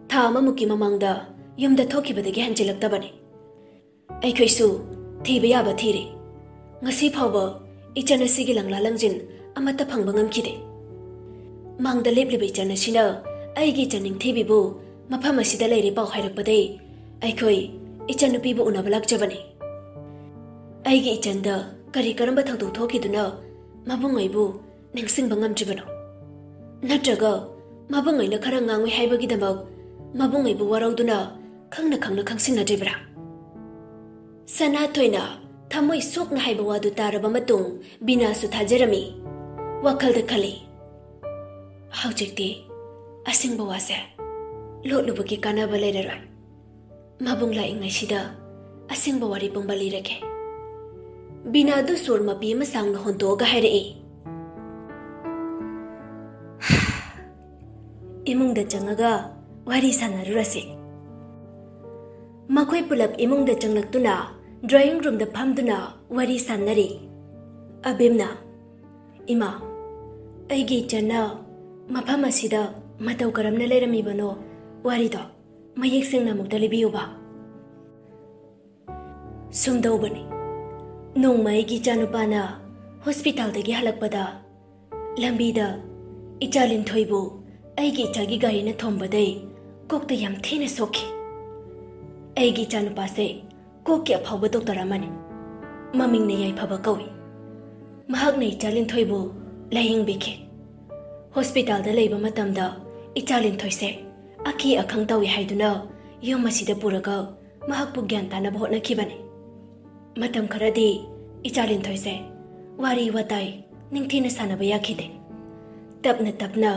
ꯊꯥ ꯑꯃꯃꯨꯛꯀꯤ ꯃꯃꯥꯡꯗ ꯌꯨꯝꯗ ꯊꯣꯛꯈꯤꯕꯗꯒꯤ ꯍꯟꯖꯤꯜꯂꯛꯇꯕꯅꯤ꯫ ꯑꯩꯈꯣꯏꯁꯨ ꯊꯤꯕ ꯌꯥꯕ ꯊꯤꯔꯦ꯫ ꯉꯁꯤ ꯐꯥꯎꯕ ꯏꯆꯟ ꯑꯁꯤꯒꯤ ꯂꯪꯂꯥ ꯂꯪꯖꯤꯟ ꯑꯃꯠꯇ ꯐꯪꯕ ꯉꯝꯈꯤꯗꯦ꯫ ꯃꯥꯡꯗ ꯂꯦꯞꯂꯤꯕ ꯏꯆꯟ ꯑꯁꯤꯅ ꯑꯩꯒꯤ ꯏꯆꯟ ꯅꯤꯡꯊꯤꯕꯤꯕꯨ ꯃꯐꯝ ꯑꯁꯤꯗ ꯂꯩꯔꯦ ꯄꯥꯎ ꯍꯥꯏꯔꯛꯄꯗꯩ ꯑꯩꯈꯣꯏ ꯏꯆꯟꯅꯨꯄꯤꯕꯨ ꯎꯅꯕ ꯂꯥꯛꯆꯕꯅꯤ꯫ ꯑꯩꯒꯤ ꯏꯆꯟꯗ ꯀꯔꯤ ꯀꯔꯝꯕ ꯊꯧꯗꯣꯛ ꯊꯣꯛꯈꯤꯗꯨꯅ ꯃꯕꯨꯡ ꯑꯩꯕꯨ ꯅꯤꯡꯁꯤꯡꯕ ꯉꯝꯗ꯭ꯔꯤꯕꯅꯣ? ꯅꯠꯇ꯭ꯔꯒ ꯃꯕꯨꯡ ꯑꯩꯅ ꯈꯔ ꯉꯥꯡꯉꯨꯏ ꯍꯥꯏꯕꯒꯤꯗꯃꯛ ꯃꯕꯨꯡ ꯑꯩꯕꯨ ꯋꯥꯔꯧꯗꯨꯅ ꯈꯪꯅ ꯈꯪꯅ ꯈꯪꯁꯤꯟꯅꯗ꯭ꯔꯤꯕ꯭ꯔꯥ? ꯁꯅꯥꯊꯣꯏꯅ ꯊꯃꯣꯏ ꯁꯣꯛꯅ ꯍꯥꯏꯕ ꯋꯥꯗꯨ ꯇꯥꯔꯕ ꯃꯇꯨꯡ ꯕꯤꯅꯥꯁꯨ ꯊꯥꯖꯔꯝꯃꯤ꯫ ꯋꯥꯈꯜꯗ ꯈꯜꯂꯤ, "ꯍꯧꯖꯤꯛꯇꯤ ꯑꯁꯦꯡꯕ ꯋꯥꯁꯦ ꯂꯣꯠꯂꯨꯕꯒꯤ ꯀꯥꯟꯅꯕ ꯂꯩꯔꯔꯣꯏ꯫ ꯃꯕꯨꯡ ꯂꯥꯛꯏꯉꯩꯁꯤꯗ ꯑꯁꯦꯡꯕ ꯋꯥꯔꯤ ꯄꯨꯝꯕ ꯂꯤꯔꯒꯦ꯫" ꯕꯤꯅꯥꯗꯨ ꯁꯣꯔ ꯃꯄꯤ ꯑꯃ ꯁꯥꯡꯅ ꯍꯣꯟꯇꯣꯛꯑꯒ ꯍꯥꯏꯔꯛꯏ, "ꯏꯃꯨꯡꯗ ꯆꯪꯉꯒ ꯋꯥꯔꯤ ꯁꯥꯟꯅꯔꯨꯔꯁꯤ꯫" ꯃꯈꯣꯏ ꯄꯨꯂꯞ ꯏꯃꯨꯡꯗ ꯆꯪꯂꯛꯇꯨꯅ ꯗ꯭ꯔꯣꯌꯤꯡ ꯔꯨꯝꯗ ꯐꯝꯗꯨꯅ ꯋꯥꯔꯤ ꯁꯥꯟꯅꯔꯤ꯫ ꯑꯕꯤꯝꯅ, "ꯏꯃꯥ, ꯑꯩꯒꯤ ꯏꯆꯟꯅ ꯃꯐꯝ ꯑꯁꯤꯗ ꯃꯇꯧ ꯀꯔꯝꯅ ꯂꯩꯔꯝꯃꯤꯕꯅꯣ, ꯋꯥꯔꯤꯗꯣ ꯃꯌꯦꯛ ꯁꯦꯡꯅ ꯑꯃꯨꯛꯇ ꯂꯤꯕꯤꯌꯨꯕ꯫" ꯁꯨꯝꯗꯧꯕꯅꯤ, ꯅꯣꯡꯃ ꯑꯩꯒꯤ ꯏꯆꯥꯅꯨꯄꯥꯅ ꯍꯣꯁꯄꯤꯇꯥꯜꯗꯒꯤ ꯍꯜꯂꯛꯄꯗ ꯂꯝꯕꯤꯗ ꯏꯆꯥ ꯂꯤꯟꯊꯣꯏꯕꯨ ꯑꯩꯒꯤ ꯏꯆꯥꯒꯤ ꯒꯥꯔꯤꯅ ꯊꯣꯝꯕꯗꯩ ꯀꯣꯛꯇ ꯌꯥꯝ ꯊꯤꯅ ꯁꯣꯛꯈꯤ꯫ ꯑꯩꯒꯤ ꯏꯆꯥꯅꯨꯄꯥꯁꯦ ꯀꯣꯛꯀꯤ ꯑꯐꯥꯎꯕ ꯗꯣꯛꯇꯔ ꯑꯃꯅꯤ꯫ ꯃꯃꯤꯡꯅ ꯌꯥꯏꯐꯕ ꯀꯧꯏ꯫ ꯃꯍꯥꯛꯅ ꯏꯆꯥ ꯂꯤꯟꯊꯣꯏꯕꯨ ꯂꯥꯌꯦꯡꯕꯤꯈꯤ꯫ ꯍꯣꯁꯄꯤꯇꯥꯜꯗ ꯂꯩꯕ ꯃꯇꯝꯗ ꯏꯆꯥ ꯂꯤꯟꯊꯣꯏꯁꯦ ꯑꯀꯤ ꯑꯈꯪ ꯇꯧꯏ ꯍꯥꯏꯗꯨꯅ ꯌꯨꯝ ꯑꯁꯤꯗ ꯄꯨꯔꯒ ꯃꯍꯥꯛꯄꯨ ꯒ꯭ꯌꯥꯟ ꯇꯥꯅꯕ ꯍꯣꯠꯅꯈꯤꯕꯅꯤ꯫ ꯃꯇꯝ ꯈꯔꯗꯤ ꯏꯆꯥ ꯂꯤꯟꯊꯣꯏꯁꯦ ꯋꯥꯔꯤ ꯋꯥꯇꯥꯏ ꯅꯤꯡꯊꯤꯅ ꯁꯥꯟꯅꯕ ꯌꯥꯈꯤꯗꯦ꯫ ꯇꯞꯅ ꯇꯞꯅ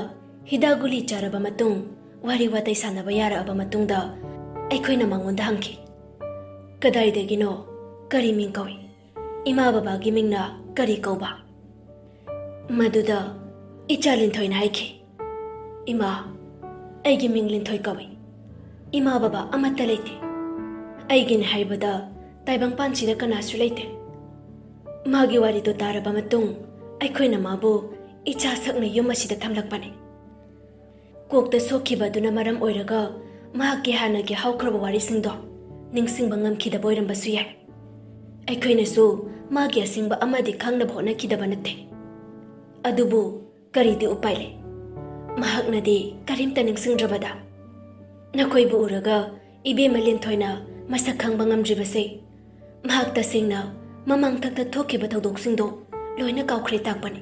ꯍꯤꯗꯥꯛ ꯒꯨꯂꯤ ꯆꯥꯔꯕ ꯃꯇꯨꯡ, ꯋꯥꯔꯤ ꯋꯥꯇꯥꯏ ꯁꯥꯟꯅꯕ ꯌꯥꯔꯛꯑꯕ ꯃꯇꯨꯡꯗ ꯑꯩꯈꯣꯏꯅ ꯃꯉꯣꯟꯗ ꯍꯪꯈꯤ, "ꯀꯗꯥꯏꯗꯒꯤꯅꯣ? ꯀꯔꯤ ꯃꯤꯡ ꯀꯧꯏ? ꯏꯃꯥ ꯕꯕꯥꯒꯤ ꯃꯤꯡꯅ ꯀꯔꯤ ꯀꯧꯕ?" ꯃꯗꯨꯗ ꯏꯆꯥ ꯂꯤꯟꯊꯣꯏꯅ ꯍꯥꯏꯈꯤ, "ꯏꯃꯥ, ꯑꯩꯒꯤ ꯃꯤꯡ ꯂꯤꯟꯊꯣꯏ ꯀꯧꯏ꯫ ꯏꯃꯥ ꯕꯕꯥ ꯑꯃꯠꯇ ꯂꯩꯇꯦ꯫ ꯑꯩꯒꯤꯅꯤ ꯍꯥꯏꯕꯗ ꯇꯥꯏꯕꯪꯄꯥꯟꯁꯤꯗ ꯀꯅꯥꯁꯨ ꯂꯩꯇꯦ꯫" ꯃꯥꯒꯤ ꯋꯥꯔꯤꯗꯨ ꯇꯥꯔꯕ ꯃꯇꯨꯡ ꯑꯩꯈꯣꯏꯅ ꯃꯥꯕꯨ ꯏꯆꯥ ꯁꯛꯅ ꯌꯨꯝ ꯑꯁꯤꯗ ꯊꯝꯂꯛꯄꯅꯤ꯫ ꯀꯣꯛꯇ ꯁꯣꯛꯈꯤꯕ ꯑꯗꯨꯅ ꯃꯔꯝ ꯑꯣꯏꯔꯒ ꯃꯍꯥꯛꯀꯤ ꯍꯥꯟꯅꯒꯤ ꯍꯧꯈ꯭ꯔꯕ ꯋꯥꯔꯤꯁꯤꯡꯗꯣ ꯅꯤꯡꯁꯤꯡꯕ ꯉꯝꯈꯤꯗꯕ ꯑꯣꯏꯔꯝꯕꯁꯨ ꯌꯥꯏ꯫ ꯑꯩꯈꯣꯏꯅꯁꯨ ꯃꯥꯒꯤ ꯑꯁꯦꯡꯕ ꯑꯃꯗꯤ ꯈꯪꯅꯕ ꯍꯣꯠꯅꯈꯤꯗꯕ ꯅꯠꯇꯦ꯫ ꯑꯗꯨꯕꯨ ꯀꯔꯤꯗꯤ ꯎꯄꯥꯏ ꯂꯩ? ꯃꯍꯥꯛꯅꯗꯤ ꯀꯔꯤꯝꯇ ꯅꯤꯡꯁꯤꯡꯗ꯭ꯔꯕꯗ, ꯅꯈꯣꯏꯕꯨ ꯎꯔꯒ ꯏꯕꯦꯝꯃ ꯂꯤꯟꯊꯣꯏꯅ ꯃꯁꯛ ꯈꯪꯕ ꯉꯝꯗ꯭ꯔꯤꯕꯁꯦ, ꯃꯍꯥꯛ ꯇꯁꯦꯡꯅ ꯃꯃꯥꯡꯊꯛꯇ ꯊꯣꯛꯈꯤꯕ ꯊꯧꯗꯣꯛꯁꯤꯡꯗꯣ ꯂꯣꯏꯅ ꯀꯥꯎꯈ꯭ꯔꯦ ꯇꯥꯛꯄꯅꯤ꯫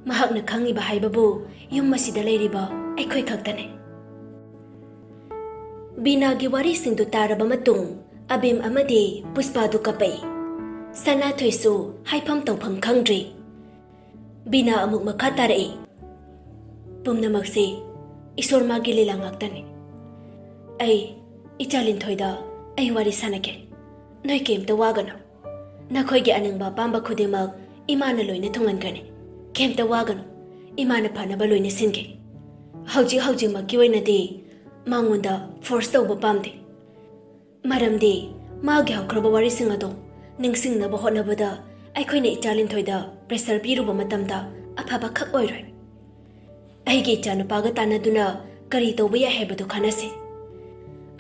ꯃꯍꯥꯛꯅ ꯈꯪꯉꯤꯕ ꯍꯥꯏꯕꯕꯨ ꯌꯨꯝ ꯑꯁꯤꯗ ꯂꯩꯔꯤꯕ ꯑꯩꯈꯣꯏ ꯈꯛꯇꯅꯤ꯫ ꯕꯤꯅꯥꯒꯤ ꯋꯥꯔꯤꯁꯤꯡꯗꯨ ꯇꯥꯔꯕ ꯃꯇꯨꯡ, ꯑꯕꯦꯝ ꯑꯃꯗꯤ ꯄꯨꯁꯄꯥꯗꯨ ꯀꯞꯄꯛꯏ꯫ ꯁꯅꯥꯊꯣꯏꯁꯨ ꯍꯥꯏꯐꯝ ꯇꯧꯐꯝ ꯈꯪꯗ꯭ꯔꯤ꯫ ꯕꯤꯅꯥ ꯑꯃꯨꯛ ꯃꯈꯥ ꯇꯥꯔꯛꯏ, "ꯄꯨꯝꯅꯃꯛꯁꯤ ꯏꯁꯣꯔ ꯃꯥꯒꯤ ꯂꯤꯂꯥ ꯉꯥꯛꯇꯅꯤ꯫ ꯑꯩ ꯏꯆꯥ ꯂꯤꯟꯊꯣꯏꯗ ꯑꯩ ꯋꯥꯔꯤ ꯁꯥꯟꯅꯒꯦ꯫ ꯅꯣꯏ ꯀꯩꯝꯇ ꯋꯥꯒꯅꯨ꯫ ꯅꯈꯣꯏꯒꯤ ꯑꯅꯤꯡꯕ ꯑꯄꯥꯝꯕ ꯈꯨꯗꯤꯡꯃꯛ ꯏꯃꯥꯅ ꯂꯣꯏꯅ ꯊꯨꯡꯍꯟꯒꯅꯤ꯫ ꯀꯩꯝꯇ ꯋꯥꯒꯅꯨ꯫ ꯏꯃꯥꯅ ꯐꯅꯕ ꯂꯣꯏꯅ ꯁꯤꯟꯒꯦ꯫ ꯍꯧꯖꯤꯛ ꯍꯧꯖꯤꯛꯃꯛꯀꯤ ꯑꯣꯏꯅꯗꯤ ꯃꯉꯣꯟꯗ ꯐꯣꯔꯁ ꯇꯧꯕ ꯄꯥꯝꯗꯦ꯫ ꯃꯔꯝꯗꯤ ꯃꯥꯒꯤ ꯍꯧꯈ꯭ꯔꯕ ꯋꯥꯔꯤꯁꯤꯡ ꯑꯗꯣ ꯅꯤꯡꯁꯤꯡꯅꯕ ꯍꯣꯠꯅꯕꯗ ꯑꯩꯈꯣꯏꯅ ꯏꯆꯥ ꯂꯤꯟꯊꯣꯏꯗ ꯄ꯭ꯔꯦꯁꯔ ꯄꯤꯔꯨꯕ ꯃꯇꯝꯗ ꯑꯐꯕ ꯈꯛ ꯑꯣꯏꯔꯣꯏ꯫ ꯑꯩꯒꯤ ꯏꯆꯥꯅꯨꯄꯥꯒ ꯇꯥꯟꯅꯗꯨꯅ ꯀꯔꯤ ꯇꯧꯕ ꯌꯥꯏ ꯍꯥꯏꯕꯗꯨ ꯈꯟꯅꯁꯤ꯫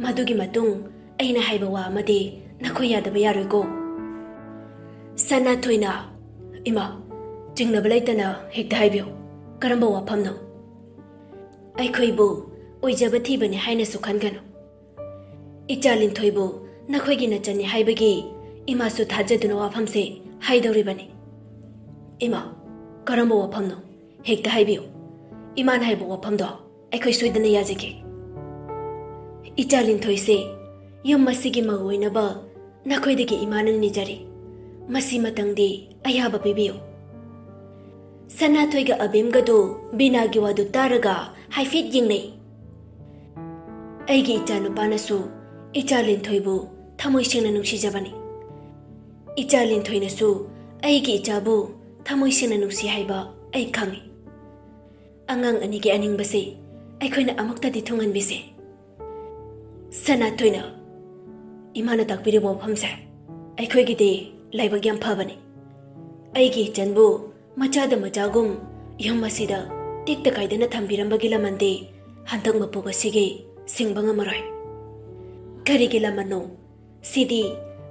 ꯃꯗꯨꯒꯤ ꯃꯇꯨꯡ ꯑꯩꯅ ꯍꯥꯏꯕ ꯋꯥ ꯑꯃꯗꯤ ꯅꯈꯣꯏ ꯌꯥꯗꯕ ꯌꯥꯔꯣꯏꯀꯣ?" ꯁꯅꯥꯊꯣꯏꯅ, "ꯏꯃꯥ, ꯆꯤꯡꯅꯕ ꯂꯩꯇꯅ ꯍꯦꯛꯇ ꯍꯥꯏꯕꯤꯌꯨ꯫ ꯀꯔꯝꯕ ꯋꯥꯐꯝꯅꯣ?" "ꯑꯩꯈꯣꯏꯕꯨ ꯑꯣꯏꯖꯕ ꯊꯤꯕꯅꯤ ꯍꯥꯏꯅꯁꯨ ꯈꯟꯒꯅꯨ꯫ ꯏꯆꯥ ꯂꯤꯟꯊꯣꯏꯕꯨ ꯅꯈꯣꯏꯒꯤ ꯅꯆꯟꯅꯤ ꯍꯥꯏꯕꯒꯤ ꯏꯃꯥꯁꯨ ꯊꯥꯖꯗꯨꯅ ꯋꯥꯐꯝꯁꯦ ꯍꯥꯏꯗꯧꯔꯤꯕꯅꯤ꯫" "ꯏꯃꯥ, ꯀꯔꯝꯕ ꯋꯥꯐꯝꯅꯣ? ꯍꯦꯛꯇ ꯍꯥꯏꯕꯤꯌꯨ꯫ ꯏꯃꯥꯅ ꯍꯥꯏꯕ ꯋꯥꯐꯝꯗꯣ ꯑꯩꯈꯣꯏ ꯁꯣꯏꯗꯅ ꯌꯥꯖꯒꯦ꯫" "ꯏꯆꯥ ꯂꯤꯟꯊꯣꯏꯁꯦ ꯌꯨꯝ ꯑꯁꯤꯒꯤ ꯃꯧ ꯑꯣꯏꯅꯕ ꯅꯈꯣꯏꯗꯒꯤ ꯏꯃꯥꯅ ꯅꯤꯖꯔꯤ꯫ ꯃꯁꯤꯃꯇꯪꯗꯤ ꯑꯌꯥꯕ ꯄꯤꯕꯤꯌꯨ꯫" ꯁꯅꯥꯊꯣꯏꯒ ꯑꯕꯦꯝꯒꯗꯨ ꯕꯤꯅꯥꯒꯤ ꯋꯥꯗꯨ ꯇꯥꯔꯒ ꯍꯥꯏꯐꯦꯠ ꯌꯦꯡꯅꯩ꯫ "ꯑꯩꯒꯤ ꯏꯆꯥꯅꯨꯄꯥꯅꯁꯨ ꯏꯆꯥ ꯂꯤꯟꯊꯣꯏꯕꯨ ꯊꯃꯣꯏ ꯁꯦꯡꯅ ꯅꯨꯡꯁꯤꯖꯕꯅꯤ꯫ ꯏꯆꯥ ꯂꯤꯟꯊꯣꯏꯅꯁꯨ ꯑꯩꯒꯤ ꯏꯆꯥꯕꯨ ꯊꯃꯣꯏ ꯁꯦꯡꯅ ꯅꯨꯡꯁꯤ ꯍꯥꯏꯕ ꯑꯩ ꯈꯪꯏ꯫ ꯑꯉꯥꯡ ꯑꯅꯤꯒꯤ ꯑꯅꯤꯡꯕꯁꯤ ꯑꯩꯈꯣꯏꯅ ꯑꯃꯨꯛꯇꯗꯤ ꯊꯨꯡꯍꯟꯕꯤꯁꯤ꯫" ꯁꯅꯥꯊꯣꯏꯅ, "ꯏꯃꯥꯅ ꯇꯥꯛꯄꯤꯔꯤꯕ ꯋꯥꯐꯝꯁꯦ ꯑꯩꯈꯣꯏꯒꯤꯗꯤ ꯂꯥꯏꯕꯛ ꯌꯥꯝ ꯐꯕꯅꯤ꯫ ꯑꯩꯒꯤ ꯏꯆꯟꯕꯨ ꯃꯆꯥꯗ ꯃꯆꯥꯒꯨꯝ ꯌꯨꯝ ꯑꯁꯤꯗ ꯇꯦꯛꯇ ꯀꯥꯏꯗꯅ ꯊꯝꯕꯤꯔꯝꯕꯒꯤ ꯂꯃꯟꯗꯤ ꯍꯟꯗꯛ ꯃꯄꯣꯛ ꯑꯁꯤꯒꯤ ꯁꯤꯡꯕ ꯉꯝꯃꯔꯣꯏ꯫" "ꯀꯔꯤꯒꯤ ꯂꯃꯟꯅꯣ? ꯁꯤꯗꯤ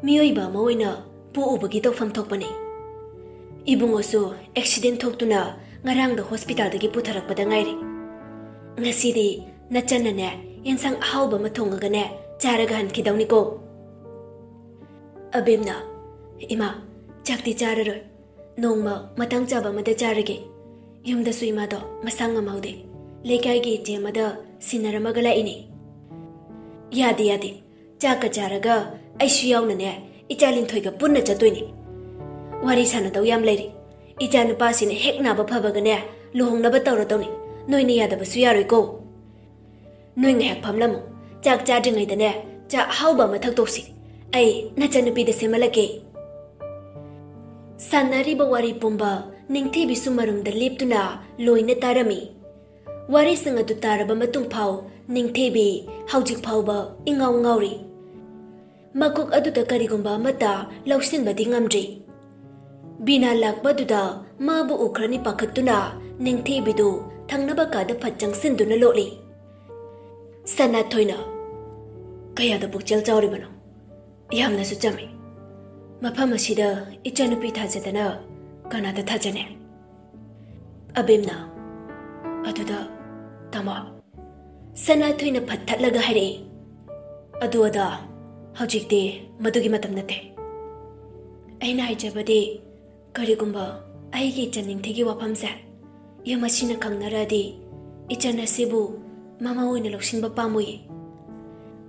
ꯃꯤꯑꯣꯏꯕ ꯑꯃ ꯑꯣꯏꯅ ꯄꯣꯛꯎꯕꯒꯤ ꯇꯧꯐꯝ ꯊꯣꯛꯄꯅꯤ꯫ ꯏꯕꯨꯡꯉꯣꯁꯨ ꯑꯦꯛꯁꯤꯗꯦꯟ ꯊꯣꯛꯇꯨꯅ ꯉꯔꯥꯡꯗ ꯍꯣꯁꯄꯤꯇꯥꯜꯗꯒꯤ ꯄꯨꯊꯔꯛꯄꯗ ꯉꯥꯏꯔꯤ꯫ ꯉꯁꯤꯗꯤ ꯅꯆꯟꯅꯅꯦ ꯌꯦꯟꯁꯥꯡ ꯑꯍꯥꯎꯕ ꯑꯃ ꯊꯣꯡꯉꯒꯅꯦ ꯆꯥꯔꯒ ꯍꯟꯈꯤꯗꯧꯅꯤꯀꯣ꯫ ꯑꯕꯦꯝꯅ, "ꯏꯃꯥ, ꯆꯥꯛꯇꯤ ꯆꯥꯔꯔꯣꯏ꯫ ꯅꯣꯡꯃ ꯃꯇꯥꯡ ꯆꯥꯕ ꯑꯃꯗ ꯆꯥꯔꯒꯦ꯫ ꯌꯨꯝꯗꯁꯨ ꯏꯃꯥꯗꯣ ꯃꯁꯥ ꯉꯝꯍꯧꯗꯦ꯫ ꯂꯩꯀꯥꯏꯒꯤ ꯏꯆꯦ ꯑꯃꯗ ꯁꯤꯟꯅꯔꯝꯃꯒ ꯂꯥꯛꯏꯅꯦ꯫" "ꯌꯥꯗꯦ, ꯌꯥꯗꯦ꯫ ꯆꯥꯛꯀ ꯆꯥꯔꯒ ꯑꯩꯁꯨ ꯌꯥꯎꯅꯅꯦ ꯏꯆꯥ ꯂꯤꯟꯊꯣꯏꯒ ꯄꯨꯟꯅ ꯆꯠꯇꯣꯏꯅꯦ꯫ ꯋꯥꯔꯤ ꯁꯥꯟꯅꯗꯧ ꯌꯥꯝ ꯂꯩꯔꯤ꯫ ꯏꯆꯥ ꯅꯨꯄꯥꯁꯤꯅ ꯍꯦꯛ ꯅꯥꯕ ꯐꯕꯒꯅꯦ ꯂꯨꯍꯣꯡꯅꯕ ꯇꯧꯔꯗꯧꯅꯤ꯫ ꯅꯣꯏꯅ ꯌꯥꯗꯕꯁꯨ ꯌꯥꯔꯣꯏꯀꯣ꯫ ꯅꯣꯏ ꯉꯥꯏꯍꯥꯛ ꯐꯝꯂꯝꯃꯨ꯫ ꯆꯥꯛ ꯆꯥꯗ꯭ꯔꯤꯉꯩꯗꯅꯦ ꯆꯥ ꯑꯍꯥꯎꯕ ꯑꯃ ꯊꯛꯇꯣꯛꯁꯤ꯫ ꯑꯩ ꯅꯆꯟꯅꯨꯄꯤꯗ ꯁꯦꯝꯍꯜꯂꯛꯀꯦ꯫" ꯁꯥꯟꯅꯔꯤꯕ ꯋꯥꯔꯤ ꯄꯨꯝꯕ ꯅꯤꯡꯊꯤꯕꯤꯁꯨ ꯃꯔꯨꯝꯗ ꯂꯦꯞꯇꯨꯅ ꯂꯣꯏꯅ ꯇꯥꯔꯝꯃꯤ꯫ ꯋꯥꯔꯤꯁꯤꯡ ꯑꯗꯨ ꯇꯥꯔꯕ ꯃꯇꯨꯡ ꯐꯥꯎ ꯅꯤꯡꯊꯤꯕꯤ ꯍꯧꯖꯤꯛ ꯐꯥꯎꯕ ꯏꯉꯥꯎ ꯉꯥꯎꯔꯤ꯫ ꯃꯀꯣꯛ ꯑꯗꯨꯗ ꯀꯔꯤꯒꯨꯝꯕ ꯑꯃꯠꯇ ꯂꯧꯁꯤꯟꯕꯗꯤ ꯉꯝꯗ꯭ꯔꯤ꯫ ꯕꯤꯅꯥ ꯂꯥꯛꯄꯗꯨꯗ ꯃꯥꯕꯨ ꯎꯈ꯭ꯔꯅꯤ ꯄꯥꯈꯠꯇꯨꯅ ꯅꯤꯡꯊꯤꯕꯤꯗꯨ ꯊꯪꯅꯕ ꯀꯥꯗ ꯐꯠ ꯆꯪꯁꯤꯟꯗꯨꯅ ꯂꯣꯠꯂꯤ꯫ ꯁꯅꯥꯊꯣꯏꯅ, "ꯀꯌꯥꯗ ꯄꯨꯛꯆꯦꯜ ꯆꯥꯎꯔꯤꯕꯅꯣ? ꯌꯥꯝꯅꯁꯨ ꯆꯝꯃꯤ꯫ ꯃꯐꯝ ꯑꯁꯤꯗ ꯏꯆꯥꯅꯨꯄꯤ ꯊꯥꯖꯗꯅ ꯀꯅꯥꯗ ꯊꯥꯖꯅꯤ?" ꯑꯕꯦꯝꯅ, "ꯑꯗꯨꯗ, ꯇꯥꯃꯣ," ꯁꯅꯥꯊꯣꯏꯅ ꯐꯠ ꯊꯠꯂꯒ ꯍꯥꯏꯔꯛꯏ꯫ "ꯑꯗꯨ ꯑꯗꯥ, ꯍꯧꯖꯤꯛꯇꯤ ꯃꯗꯨꯒꯤ ꯃꯇꯝ ꯅꯠꯇꯦ꯫ ꯑꯩꯅ ꯍꯥꯏꯖꯕꯗꯤ, ꯀꯔꯤꯒꯨꯝꯕ ꯑꯩꯒꯤ ꯏꯆꯟ ꯅꯤꯡꯊꯤꯒꯤ ꯋꯥꯐꯝꯁꯦ ꯌꯨꯝ ꯑꯁꯤꯅ ꯈꯪꯅꯔꯗꯤ, ꯏꯆꯟ ꯑꯁꯤꯕꯨ ꯃꯃꯥ ꯑꯣꯏꯅ ꯂꯧꯁꯤꯟꯕ ꯄꯥꯝꯃꯨꯏ꯫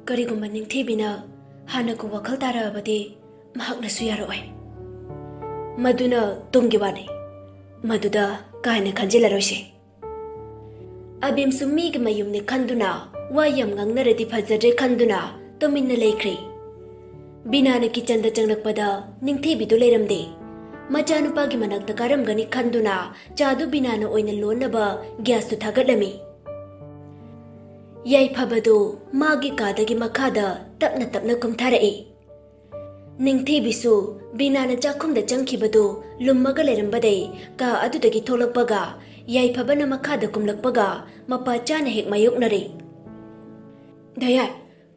ꯀꯔꯤꯒꯨꯝꯕ ꯅꯤꯡꯊꯤꯕꯤꯅ ꯍꯥꯟꯅꯒ ꯋꯥꯈꯜ ꯇꯥꯔꯛꯑꯕꯗꯤ, ꯃꯍꯥꯛꯅꯁꯨ ꯌꯥꯔꯛꯑꯣꯏ꯫ ꯃꯗꯨꯅ ꯇꯨꯡꯒꯤ ꯋꯥꯅꯤ꯫ ꯃꯗꯨꯗ ꯀꯥ ꯍꯦꯟꯅ ꯈꯟꯖꯤꯜꯂꯔꯣꯏꯁꯤ꯫" ꯑꯕꯦꯝꯁꯨ ꯃꯤꯒꯤ ꯃꯌꯨꯝꯅꯤ ꯈꯟꯗꯨꯅ ꯋꯥ ꯌꯥꯝ ꯉꯥꯡꯅꯔꯗꯤ ꯐꯖꯗ꯭ꯔꯦ ꯈꯟꯗꯨꯅ ꯇꯨꯃꯤꯟꯅ ꯂꯩꯈ꯭ꯔꯦ꯫ ꯕꯤꯅꯥꯅ ꯀꯤꯆꯟꯗ ꯆꯪꯂꯛꯄꯗ ꯅꯤꯡꯊꯤꯕꯤꯗꯨ ꯂꯩꯔꯝꯗꯦ꯫ ꯃꯆꯥꯅꯨꯄꯥꯒꯤ ꯃꯅꯥꯛꯇ ꯀꯥꯔꯝꯒꯅꯤ ꯈꯟꯗꯨꯅ ꯆꯥꯗꯨ ꯕꯤꯅꯥꯅ ꯑꯣꯏꯅ ꯂꯣꯟꯅꯕ ꯒ꯭ꯌꯥꯁꯇꯨ ꯊꯥꯒꯠꯂꯝꯃꯤ꯫ ꯌꯥꯏꯐꯕꯗꯨ ꯃꯥꯒꯤ ꯀꯥꯗꯒꯤ ꯃꯈꯥꯗ ꯇꯞꯅ ꯇꯞꯅ ꯀꯨꯝꯊꯔꯛꯏ꯫ ꯅꯤꯡꯊꯤꯕꯤꯁꯨ ꯕꯤꯅꯥꯅ ꯆꯥꯛꯈꯨꯝꯗ ꯆꯪꯈꯤꯕꯗꯨ ꯂꯨꯝꯃꯒ ꯂꯩꯔꯝꯕꯗꯩ ꯀꯥ ꯑꯗꯨꯗꯒꯤ ꯊꯣꯛꯂꯛꯄꯒ ꯌꯥꯏꯐꯕꯅ ꯃꯈꯥꯗ ꯀꯨꯝꯂꯛꯄꯒ ꯃꯄꯥ ꯆꯥꯅ ꯍꯦꯛ ꯃꯥꯌꯣꯛꯅꯔꯦ꯫ "ꯗꯌꯥ,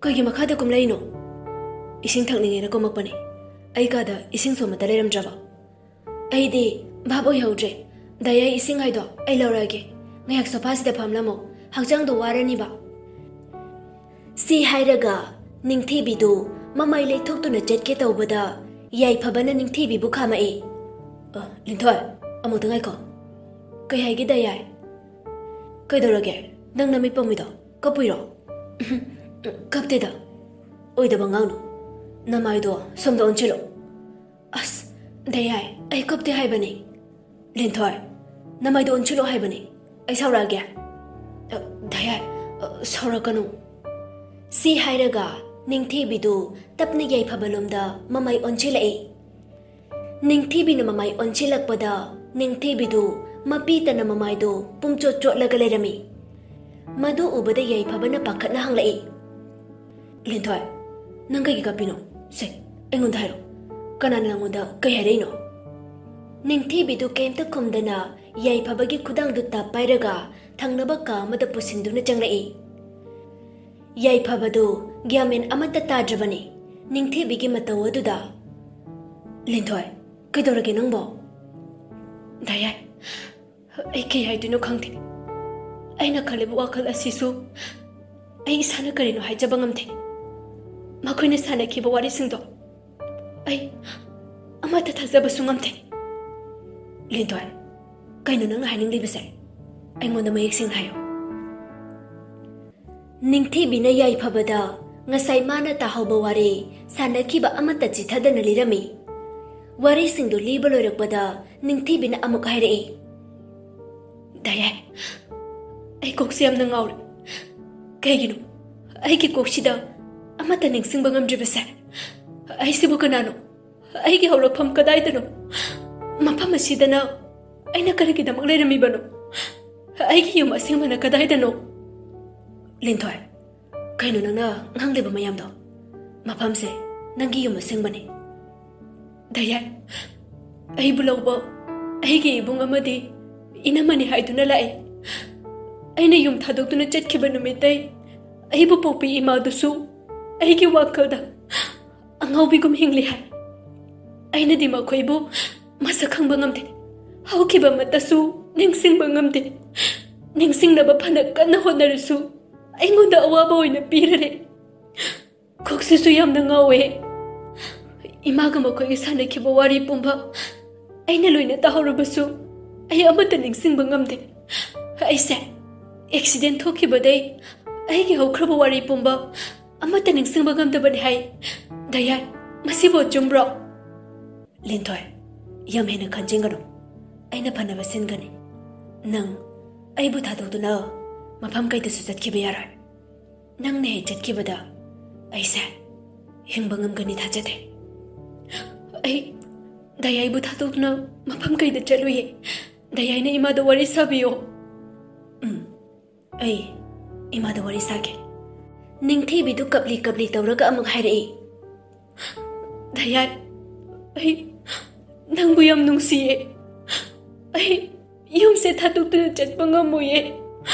ꯀꯩꯒꯤ ꯃꯈꯥꯗ ꯀꯨꯝꯂꯛꯏꯅꯣ?" "ꯏꯁꯤꯡ ꯊꯛꯅꯤꯡꯉꯦꯅ ꯀꯨꯝꯃꯛꯄꯅꯦ꯫ ꯑꯩ ꯀꯥꯗ ꯏꯁꯤꯡꯁꯨ ꯑꯃꯠꯇ ꯂꯩꯔꯝꯗ꯭ꯔꯕ꯫ ꯑꯩꯗꯤ ꯚꯥꯞ ꯑꯣꯏꯍꯧꯗ꯭ꯔꯦ꯫ ꯗꯥꯌꯥꯏ, ꯏꯁꯤꯡ ꯍꯥꯏꯗꯣ ꯑꯩ ꯂꯧꯔꯛꯑꯒꯦ꯫ ꯉꯥꯏꯍꯥꯛ ꯁꯣꯐꯥꯁꯤꯗ ꯐꯝꯂꯝꯃꯣ꯫ ꯍꯛꯆꯥꯡꯗꯣ ꯋꯥꯔꯅꯤꯕ꯫ ꯁꯤ ꯍꯥꯏꯔꯒ ꯅꯤꯡꯊꯤꯕꯤꯗꯨ ꯃꯃꯥꯏ ꯂꯩꯊꯣꯛꯇꯨꯅ ꯆꯠꯀꯦ ꯇꯧꯕꯗ ꯌꯥꯏꯐꯕꯅ ꯅꯤꯡꯊꯤꯕꯤꯕꯨ ꯈꯥꯝꯃꯛꯏ꯫ "ꯑ, ꯂꯤꯟꯊꯣꯏ, ꯑꯃꯨꯛꯇ ꯉꯥꯏꯈꯣ꯫ ꯀꯩ ꯍꯥꯏꯒꯦ, ꯗꯥꯌꯥꯏ? ꯀꯩꯗꯧꯔꯒꯦ? ꯅꯪ ꯅꯃꯤꯠ ꯄꯣꯝꯃꯤꯗꯣ ꯀꯞꯄꯨꯏꯔꯣ?" "ꯀꯞꯇꯦꯗ꯫ ꯑꯣꯏꯗꯕ ꯉꯥꯡꯅꯨ꯫ ꯅꯃꯥꯏꯗꯣ ꯁꯣꯝꯗ ꯑꯣꯟꯁꯤꯜꯂꯣ꯫" "ꯑꯁ, ꯗꯥꯌꯥꯏ, ꯑꯩ ꯀꯞꯇꯦ ꯍꯥꯏꯕꯅꯤ꯫" "ꯂꯤꯟꯊꯣꯏ, ꯅꯃꯥꯏꯗꯣ ꯑꯣꯟꯁꯤꯜꯂꯣ ꯍꯥꯏꯕꯅꯤ꯫ ꯑꯩ ꯁꯥꯎꯔꯛꯑꯒꯦ꯫" "ꯑ, ꯗꯥꯌꯥꯏ, ꯑ, ꯁꯥꯎꯔꯛꯀꯅꯨ꯫" ꯁꯤ ꯍꯥꯏꯔꯒ ꯅꯤꯡꯊꯤꯕꯤꯗꯨ ꯇꯞꯅ ꯌꯥꯏꯐꯕ ꯂꯣꯝꯗ ꯃꯃꯥꯏ ꯑꯣꯟꯁꯤꯜꯂꯛꯏ꯫ ꯅꯤꯡꯊꯤꯕꯤꯅ ꯃꯃꯥꯏ ꯑꯣꯟꯁꯤꯜꯂꯛꯄꯗ ꯅꯤꯡꯊꯤꯕꯤꯗꯨ ꯃꯄꯤ ꯇꯅ ꯃꯃꯥꯏꯗꯨ ꯄꯨꯝꯆꯣꯠ ꯆꯣꯠꯂꯒ ꯂꯩꯔꯝꯃꯤ꯫ ꯃꯗꯨ ꯎꯕꯗ ꯌꯥꯏꯐꯕꯅ ꯄꯥꯈꯠꯅ ꯍꯪꯂꯛꯏ, "ꯂꯤꯟꯊꯣꯏ, ꯅꯪ ꯀꯩꯒꯤ ꯀꯞꯄꯤꯅꯣ? ꯁꯦ, ꯑꯩꯉꯣꯟꯗ ꯍꯥꯏꯔꯣ꯫ ꯀꯅꯥꯅ ꯅꯪꯉꯣꯟꯗ ꯀꯩ ꯍꯥꯏꯔꯛꯏꯅꯣ?" ꯅꯤꯡꯊꯤꯕꯤꯗꯨ ꯀꯩꯝꯇ ꯈꯨꯝꯗꯅ ꯌꯥꯏꯐꯕꯒꯤ ꯈꯨꯗꯥꯡꯗꯨ ꯇꯞ ꯄꯥꯏꯔꯒ ꯊꯪꯅꯕ ꯀꯥ ꯑꯃꯗ ꯄꯨꯁꯤꯟꯗꯨꯅ ꯆꯪꯂꯛꯏ꯫ ꯌꯥꯏꯐꯕꯗꯨ ꯒ꯭ꯌꯥꯟꯃꯦꯟ ꯑꯃꯠꯇ ꯇꯥꯗ꯭ꯔꯕꯅꯤ ꯅꯤꯡꯊꯤꯕꯤꯒꯤ ꯃꯇꯧ ꯑꯗꯨꯗ꯫ "ꯂꯤꯟꯊꯣꯏ, ꯀꯩꯗꯧꯔꯒꯦ ꯅꯪꯕꯣ?" "ꯗꯥꯌꯥꯏ, ꯑꯩ ꯀꯩ ꯍꯥꯏꯗꯣꯏꯅꯣ ꯈꯪꯗꯦ꯫ ꯑꯩꯅ ꯈꯜꯂꯤꯕ ꯋꯥꯈꯜ ꯑꯁꯤꯁꯨ ꯑꯩ ꯏꯁꯥꯅ ꯀꯔꯤꯅꯣ ꯍꯥꯏꯖꯕ ꯉꯝꯗꯦ꯫ ꯃꯈꯣꯏꯅ ꯁꯥꯟꯅꯈꯤꯕ ꯋꯥꯔꯤꯁꯤꯡꯗꯣ ꯑꯩ ꯑꯃꯠꯇ ꯊꯥꯖꯕꯁꯨ ꯉꯝꯗꯦ꯫" "ꯂꯤꯟꯊꯣꯏ, ꯀꯩꯅꯣ ꯅꯪꯅ ꯍꯥꯏꯅꯤꯡꯂꯤꯕꯁꯦ? ꯑꯩꯉꯣꯟꯗ ꯃꯌꯦꯛ ꯁꯦꯡꯅ ꯍꯥꯏꯌꯨ꯫" ꯅꯤꯡꯊꯤꯕꯤꯅ ꯌꯥꯏꯐꯕꯗ ꯉꯁꯥꯏ ꯃꯥꯅ ꯇꯥꯍꯧꯕ ꯋꯥꯔꯤ ꯁꯥꯟꯅꯈꯤꯕ ꯑꯃꯠꯇ ꯆꯤꯊꯗꯅ ꯂꯤꯔꯝꯃꯤ꯫ ꯋꯥꯔꯤꯁꯤꯡꯗꯨ ꯂꯤꯕ ꯂꯣꯏꯔꯛꯄꯗ ꯅꯤꯡꯊꯤꯕꯤꯅ ꯑꯃꯨꯛ ꯍꯥꯏꯔꯛꯏ, "ꯗꯥꯌꯥꯏ, ꯑꯩ ꯀꯣꯛꯁꯦ ꯌꯥꯝꯅ ꯉꯥꯎꯔꯦ꯫ ꯀꯩꯒꯤꯅꯣ ꯑꯩꯒꯤ ꯀꯣꯛꯁꯤꯗ ꯑꯃꯠꯇ ꯅꯤꯡꯁꯤꯡꯕ ꯉꯝꯗ꯭ꯔꯤꯕꯁꯦ? ꯑꯩꯁꯤꯕꯨ ꯀꯅꯥꯅꯣ? ꯑꯩꯒꯤ ꯍꯧꯔꯛꯐꯝ ꯀꯗꯥꯏꯗꯅꯣ? ꯃꯐꯝ ꯑꯁꯤꯗꯅ ꯑꯩꯅ ꯀꯔꯤꯒꯤꯗꯃꯛ ꯂꯩꯔꯝꯃꯤꯕꯅꯣ? ꯑꯩꯒꯤ ꯌꯨꯝ ꯑꯁꯦꯡꯕꯅ ꯀꯗꯥꯏꯗꯅꯣ?" "ꯂꯤꯟꯊꯣꯏ, ꯀꯩꯅꯣ ꯅꯪꯅ ꯉꯥꯡꯂꯤꯕ ꯃꯌꯥꯝꯗꯣ? ꯃꯐꯝꯁꯦ ꯅꯪꯒꯤ ꯌꯨꯝ ꯑꯁꯦꯡꯕꯅꯤ꯫" "ꯗꯥꯌꯥꯏ, ꯑꯩꯕꯨ ꯂꯧꯕ ꯑꯩꯒꯤ ꯏꯕꯨꯡ ꯑꯃꯗꯤ ꯏꯅꯝꯃꯅꯤ ꯍꯥꯏꯗꯨꯅ ꯂꯥꯛꯏ꯫ ꯑꯩꯅ ꯌꯨꯝ ꯊꯥꯗꯣꯛꯇꯨꯅ ꯆꯠꯈꯤꯕ ꯅꯨꯃꯤꯠꯇꯩ ꯑꯩꯕꯨ ꯄꯣꯛꯄꯤ ꯏꯃꯥꯗꯨꯁꯨ ꯑꯩꯒꯤ ꯋꯥꯈꯜꯗ ꯑꯉꯥꯎꯕꯤꯒꯨꯝ ꯍꯤꯡꯂꯤ ꯍꯥꯏ꯫ ꯑꯩꯅꯗꯤ ꯃꯈꯣꯏꯕꯨ ꯃꯁꯛ ꯈꯪꯕ ꯉꯝꯗꯦ꯫ ꯍꯧꯈꯤꯕ ꯑꯃꯠꯇꯁꯨ ꯅꯤꯡꯁꯤꯡꯕ ꯉꯝꯗꯦ꯫ ꯅꯤꯡꯁꯤꯡꯅꯕ ꯐꯅ ꯀꯟꯅ ꯍꯣꯠꯅꯔꯁꯨ ꯑꯩꯉꯣꯟꯗ ꯑꯋꯥꯕ ꯑꯣꯏꯅ ꯄꯤꯔꯔꯦ꯫ ꯀꯣꯛꯁꯤꯁꯨ ꯌꯥꯝꯅ ꯉꯥꯎꯋꯦ꯫ ꯏꯃꯥꯒ ꯃꯈꯣꯏꯒ ꯁꯥꯟꯅꯈꯤꯕ ꯋꯥꯔꯤ ꯄꯨꯝꯕ ꯑꯩꯅ ꯂꯣꯏꯅ ꯇꯥꯍꯧꯔꯕꯁꯨ ꯑꯩ ꯑꯃꯠꯇ ꯅꯤꯡꯁꯤꯡꯕ ꯉꯝꯗꯦ꯫ ꯑꯩꯁꯦ ꯑꯦꯛꯁꯤꯗꯦꯟ ꯊꯣꯛꯈꯤꯕꯗꯩ ꯑꯩꯒꯤ ꯍꯧꯈ꯭ꯔꯕ ꯋꯥꯔꯤ ꯄꯨꯝꯕ ꯑꯃꯠꯇ ꯅꯤꯡꯁꯤꯡꯕ ꯉꯝꯗꯕꯅꯤ ꯍꯥꯏ꯫ ꯗꯌꯥꯏ, ꯃꯁꯤꯕꯨ ꯑꯆꯨꯝꯕ꯭ꯔꯣ? ꯂꯤꯟꯊꯣꯏ, ꯌꯥꯝ ꯍꯦꯟꯅ ꯈꯟꯖꯤꯟꯒꯅꯨ꯫ ꯑꯩꯅ ꯐꯅꯕ ꯁꯤꯟꯒꯅꯤ꯫ ꯅꯪ ꯑꯩꯕꯨ ꯊꯥꯗꯣꯛꯇꯨꯅ ꯃꯐꯝ ꯀꯩꯗꯁꯨ ꯆꯠꯈꯤꯕ ꯌꯥꯔꯣꯏ꯫ ꯅꯪꯅ ꯍꯦꯛ ꯆꯠꯈꯤꯕꯗ ꯑꯩꯁꯦ ꯍꯤꯡꯕ ꯉꯝꯒꯅꯤ ꯊꯥꯖꯗꯦ꯫ ꯑꯩ ꯗꯌꯥꯏꯕꯨ ꯊꯥꯗꯣꯛꯇꯨꯅ ꯃꯐꯝ ꯀꯩꯗ ꯆꯠꯂꯨꯏ? ꯗꯌꯥꯏꯅ ꯏꯃꯥꯗ ꯋꯥꯔꯤ ꯁꯥꯕꯤꯌꯣ꯫ ꯎꯝ, ꯑꯩ ꯏꯃꯥꯗ ꯋꯥꯔꯤ ꯁꯥꯒꯦ꯫ ꯅꯤꯡꯊꯤꯕꯤꯗꯨ ꯀꯞꯂꯤ ꯀꯞꯂꯤ ꯇꯧꯔꯒ ꯑꯃꯨꯛ ꯍꯥꯏꯔꯛꯏ꯫ ꯗꯌꯥꯏ, ꯑꯩ ꯅꯪꯕꯨ ꯌꯥꯝ ꯅꯨꯡꯁꯤꯌꯦ꯫ ꯑꯩ ꯌꯨꯝꯁꯦ ꯊꯥꯗꯣꯛꯇꯨꯅ ꯆꯠꯄ ꯉꯝꯃꯣꯏꯌꯦ꯫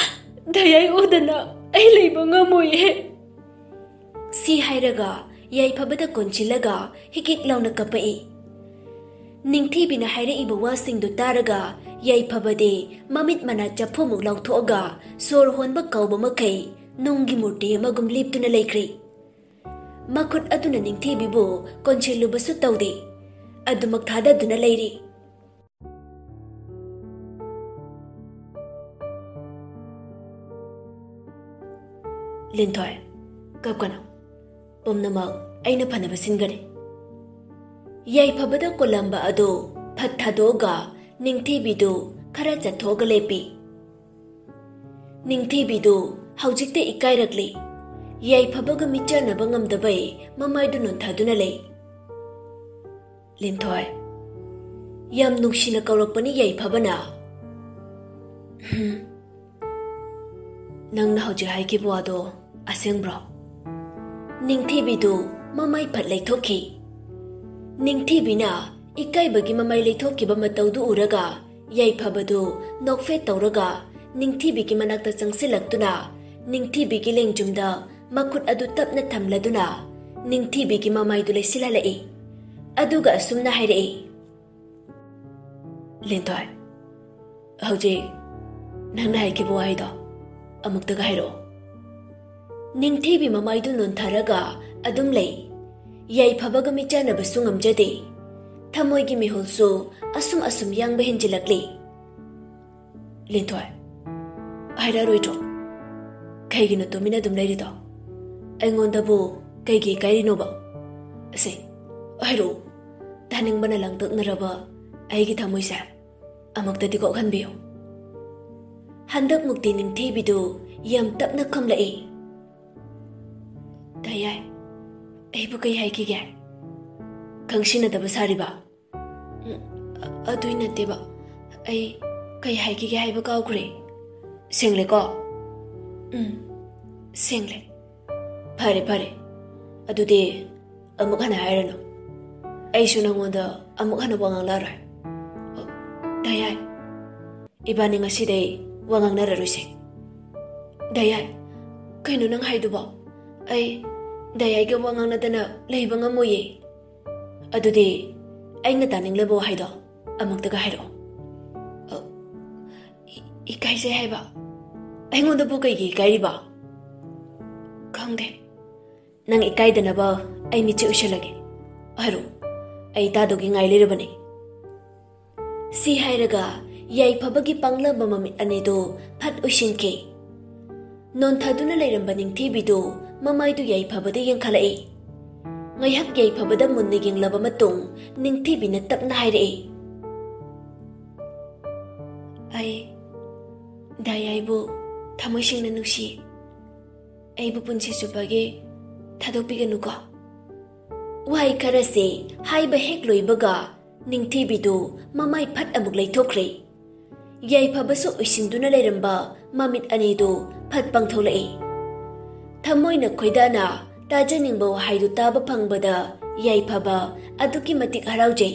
ꯗꯌꯥꯏ ꯎꯗꯅ ꯑꯩ ꯂꯩꯕ ꯉꯝꯃꯣꯏꯌꯦ꯫ ꯁꯤ ꯍꯥꯏꯔꯒ ꯌꯥꯏꯐꯕꯗ ꯀꯣꯟꯁꯤꯜꯂꯒ ꯍꯤꯛ ꯍꯤꯛ ꯂꯥꯎꯅ ꯀꯞꯄꯛꯏ꯫ ꯅꯤꯡꯊꯤꯕꯤꯅ ꯍꯥꯏꯔꯛꯏꯕ ꯋꯥꯁꯤꯡꯗꯨ ꯇꯥꯔꯒ ꯌꯥꯏꯐꯕꯗꯤ ꯃꯃꯤꯠ ꯃꯅꯥ ꯆꯐꯨꯃꯨꯛ ꯂꯥꯎꯊꯣꯛꯑꯒ ꯁꯣꯔ ꯍꯣꯟꯕ ꯀꯧꯕ ꯃꯈꯩ ꯅꯨꯡꯒꯤ ꯃꯨꯔꯇꯤ ꯑꯃꯒꯨꯝ ꯂꯦꯞꯇꯨꯅ ꯂꯩꯈ꯭ꯔꯦ꯫ ꯃꯈꯨꯠ ꯑꯗꯨꯅ ꯅꯤꯡꯊꯤꯕꯤꯕꯨ ꯀꯣꯟꯁꯤꯜꯂꯨꯕꯁꯨ ꯇꯧꯗꯦ꯫ ꯑꯗꯨꯃꯛ ꯊꯥꯗꯗꯨꯅ ꯂꯩꯔꯤ꯫ ꯂꯤꯟꯊꯣꯏ, ꯀꯞꯀꯅꯨ꯫ ꯄꯨꯝꯅꯃꯛ ꯑꯩꯅ ꯐꯅꯕ ꯁꯤꯟꯒꯅꯤ꯫ ꯌꯥꯏꯐꯕꯗ ꯀꯣꯜꯂꯝꯕ ꯑꯗꯨ ꯐꯠ ꯊꯥꯗꯣꯛꯑꯒ ꯅꯤꯡꯊꯤꯕꯤꯗꯨ ꯈꯔ ꯆꯠꯊꯣꯛꯑꯒ ꯂꯦꯞꯄꯤ꯫ ꯅꯤꯡꯊꯤꯕꯤꯗꯨ ꯍꯧꯖꯤꯛꯇ ꯏꯀꯥꯏꯔꯛꯂꯤ꯫ ꯌꯥꯏꯐꯕꯒ ꯃꯤꯠꯆꯥꯟꯅꯕ ꯉꯝꯗꯕꯩ ꯃꯃꯥꯏꯗꯨ ꯅꯣꯟꯊꯗꯨꯅ ꯂꯩ꯫ ꯂꯤꯟꯊꯣꯏ, ꯌꯥꯝ ꯅꯨꯡꯁꯤꯅ ꯀꯧꯔꯛꯄꯅꯤ ꯌꯥꯏꯐꯕꯅ꯫ ꯍꯝ꯫ ꯅꯪꯅ ꯍꯧꯖꯤꯛ ꯍꯥꯏꯈꯤꯕ ꯋꯥꯗꯣ ꯑꯁꯦꯡꯕ꯭ꯔꯣ? ꯅꯤꯡꯊꯤꯕꯤꯗꯨ ꯃꯃꯥꯏ ꯐꯠ ꯂꯩꯊꯣꯛꯈꯤ꯫ ꯅꯤꯡꯊꯤꯕꯤꯅ ꯏꯀꯥꯏꯕꯒꯤ ꯃꯃꯥꯏ ꯂꯩꯊꯣꯛꯈꯤꯕ ꯃꯇꯧꯗꯨ ꯎꯔꯒ ꯌꯥꯏꯐꯕꯗꯨ ꯅꯣꯛꯐꯦꯠ ꯇꯧꯔꯒ ꯅꯤꯡꯊꯤꯕꯤꯒꯤ ꯃꯅꯥꯛꯇ ꯆꯪꯁꯤꯜꯂꯛꯇꯨꯅ ꯅꯤꯡꯊꯤꯕꯤꯒꯤ ꯂꯦꯡꯖꯨꯝꯗ ꯃꯈꯨꯠ ꯑꯗꯨ ꯇꯞꯅ ꯊꯝꯂꯗꯨꯅ ꯅꯤꯡꯊꯤꯕꯤꯒꯤ ꯃꯃꯥꯏꯗꯨ ꯂꯩꯁꯤꯜꯍꯜꯂꯛꯏ꯫ ꯑꯗꯨꯒ ꯑꯁꯨꯝꯅ ꯍꯥꯏꯔꯛꯏ, "ꯂꯤꯟꯊꯣꯏ, ꯍꯧꯖꯤꯛ ꯅꯪꯅ ꯍꯥꯏꯈꯤꯕ ꯋꯥꯍꯩꯗꯣ ꯑꯃꯨꯛꯇꯒ ꯍꯥꯏꯔꯛꯑꯣ꯫" ꯅꯤꯡꯊꯤꯕꯤ ꯃꯃꯥꯏꯗꯨ ꯅꯣꯟꯊꯔꯒ ꯑꯗꯨꯝ ꯂꯩ꯫ ꯌꯥꯏꯐꯕꯒ ꯃꯤꯆꯥꯟꯅꯕꯁꯨ ꯉꯝꯖꯗꯦ꯫ ꯊꯃꯣꯏꯒꯤ ꯃꯤꯍꯨꯜꯁꯨ ꯑꯁꯨꯝ ꯑꯁꯨꯝ ꯌꯥꯡꯕ ꯍꯦꯟꯖꯤꯜꯂꯛꯂꯤ꯫ "ꯂꯤꯟꯊꯣꯏ, ꯍꯥꯏꯔꯛꯑꯔꯣꯏꯗ꯭ꯔꯣ? ꯀꯩꯒꯤꯅꯣ ꯇꯨꯃꯤꯟꯅ ꯑꯗꯨꯝ ꯂꯩꯔꯤꯗꯣ? ꯑꯩꯉꯣꯟꯗꯕꯨ ꯀꯩꯒꯤ ꯏꯀꯥꯏꯔꯤꯅꯣꯕ? ꯑꯁꯦ, ꯍꯥꯏꯔꯛꯑꯣ꯫ ꯇꯥꯅꯤꯡꯕꯅ ꯂꯥꯡꯇꯛꯅꯔꯕ ꯑꯩꯒꯤ ꯊꯃꯣꯏꯁꯦ ꯑꯃꯨꯛꯇꯗꯤ ꯀꯣꯛꯍꯟꯕꯤꯌꯨ꯫" ꯍꯟꯗꯛꯃꯨꯛꯇꯤ ꯅꯤꯡꯊꯤꯕꯤꯗꯨ ꯌꯥꯝ ꯇꯞꯅ ꯈꯨꯝꯂꯛꯏ꯫ "ꯗꯥ ꯌꯥꯏ, ꯑꯩꯕꯨ ꯀꯩ ꯍꯥꯏꯈꯤꯒꯦ? ꯈꯪꯁꯤꯟꯅꯗꯕ ꯁꯥꯔꯤꯕ?" "ꯎꯝ, ꯑ-, ꯑꯗꯨꯏ ꯅꯠꯇꯦꯕ꯫ ꯑꯩ ꯀꯩ ꯍꯥꯏꯈꯤꯒꯦ ꯍꯥꯏꯕ ꯀꯥꯎꯈ꯭ꯔꯦ꯫" "ꯁꯦꯡꯂꯦꯀꯣ?" "ꯎꯝ, ꯁꯦꯡꯂꯦ꯫" "ꯐꯔꯦ, ꯐꯔꯦ꯫ ꯑꯗꯨꯗꯤ ꯑꯃꯨꯛ ꯍꯟꯅ ꯍꯥꯏꯔꯅꯨ꯫ ꯑꯩꯁꯨ ꯅꯉꯣꯟꯗ ꯑꯃꯨꯛ ꯍꯟꯅ ꯋꯥ ꯉꯥꯡꯂꯛꯑꯔꯣꯏ꯫" "ꯑ, ꯗꯥ ꯌꯥꯏ, ꯏꯕꯥꯅꯤ ꯉꯁꯤꯗꯩ ꯋꯥ ꯉꯥꯡꯅꯔꯔꯣꯏꯁꯦ꯫" "ꯗꯥ ꯌꯥꯏ, ꯀꯩꯅꯣ ꯅꯪ ꯍꯥꯏꯗꯨꯕꯣ? ꯑꯩ ꯗꯥ ꯌꯥꯏꯒ ꯋꯥ ꯉꯥꯡꯅꯗꯅ ꯂꯩꯕ ꯉꯝꯃꯣꯏꯌꯦ꯫" "ꯑꯗꯨꯗꯤ ꯑꯩꯅ ꯇꯥꯅꯤꯡꯂꯕ ꯋꯥꯍꯩꯗꯣ ꯑꯃꯨꯛꯇꯒ ꯍꯥꯏꯔꯛꯑꯣ꯫" "ꯑ, ꯏ-, ꯏꯀꯥꯏꯖꯩ ꯍꯥꯏꯕ꯫" "ꯑꯩꯉꯣꯟꯗꯕꯨ ꯀꯩꯒꯤ ꯏꯀꯥꯏꯔꯤꯕ?" "ꯈꯪꯗꯦ꯫" "ꯅꯪ ꯏꯀꯥꯏꯗꯅꯕ ꯑꯩ ꯃꯤꯠꯁꯦ ꯎꯏꯁꯜꯂꯒꯦ꯫ ꯍꯥꯏꯔꯛꯑꯣ, ꯑꯩ ꯇꯥꯗꯧꯒꯤ ꯉꯥꯏ ꯂꯩꯔꯕꯅꯤ꯫" ꯁꯤ ꯍꯥꯏꯔꯒ ꯌꯥꯏꯐꯕꯒꯤ ꯄꯥꯡꯂꯕ ꯃꯃꯤꯠ ꯑꯅꯤꯗꯨ ꯐꯠ ꯎꯏꯁꯤꯟꯈꯤ꯫ ꯅꯣꯟꯊꯗꯨꯅ ꯂꯩꯔꯝꯕ ꯅꯤꯡꯊꯤꯕꯤꯗꯨ ꯃꯃꯥꯏꯗꯨ ꯌꯥꯏꯐꯕꯗ ꯌꯦꯡꯈꯠꯂꯛꯏ꯫ ꯉꯥꯏꯍꯥꯛ ꯌꯥꯏꯐꯕꯗ ꯃꯨꯟꯅ ꯌꯦꯡꯂꯕ ꯃꯇꯨꯡ ꯅꯤꯡꯊꯤꯕꯤꯅ ꯇꯞꯅ ꯍꯥꯏꯔꯛꯏ, "ꯑꯩ ꯗꯥ ꯌꯥꯏꯕꯨ ꯊꯃꯣꯏ ꯁꯦꯡꯅ ꯅꯨꯡꯁꯤ꯫ ꯑꯩꯕꯨ ꯄꯨꯟꯁꯤ ꯆꯨꯞꯄꯒꯤ ꯊꯥꯗꯣꯛꯄꯤꯒꯅꯨꯀꯣ꯫" ꯋꯥꯍꯩ ꯈꯔꯁꯦ ꯍꯥꯏꯕ ꯍꯦꯛ ꯂꯣꯏꯕꯒ ꯅꯤꯡꯊꯤꯕꯤꯗꯨ ꯃꯃꯥꯏ ꯐꯠ ꯑꯃꯨꯛ ꯂꯩꯊꯣꯛꯈ꯭ꯔꯦ꯫ ꯌꯥꯏꯐꯕꯁꯨ ꯎꯏꯁꯤꯟꯗꯨꯅ ꯂꯩꯔꯝꯕ ꯃꯃꯤꯠ ꯑꯅꯤꯗꯨ ꯐꯠ ꯄꯥꯡꯊꯣꯛꯂꯛꯏ꯫ ꯊꯃꯣꯏꯅ ꯈꯣꯏꯗꯥꯅ ꯇꯥꯖꯅꯤꯡꯕ ꯋꯥꯍꯩꯗꯨ ꯇꯥꯕ ꯐꯪꯕꯗ ꯌꯥꯏꯐꯕ ꯑꯗꯨꯛꯀꯤ ꯃꯇꯤꯛ ꯍꯔꯥꯎꯖꯩ꯫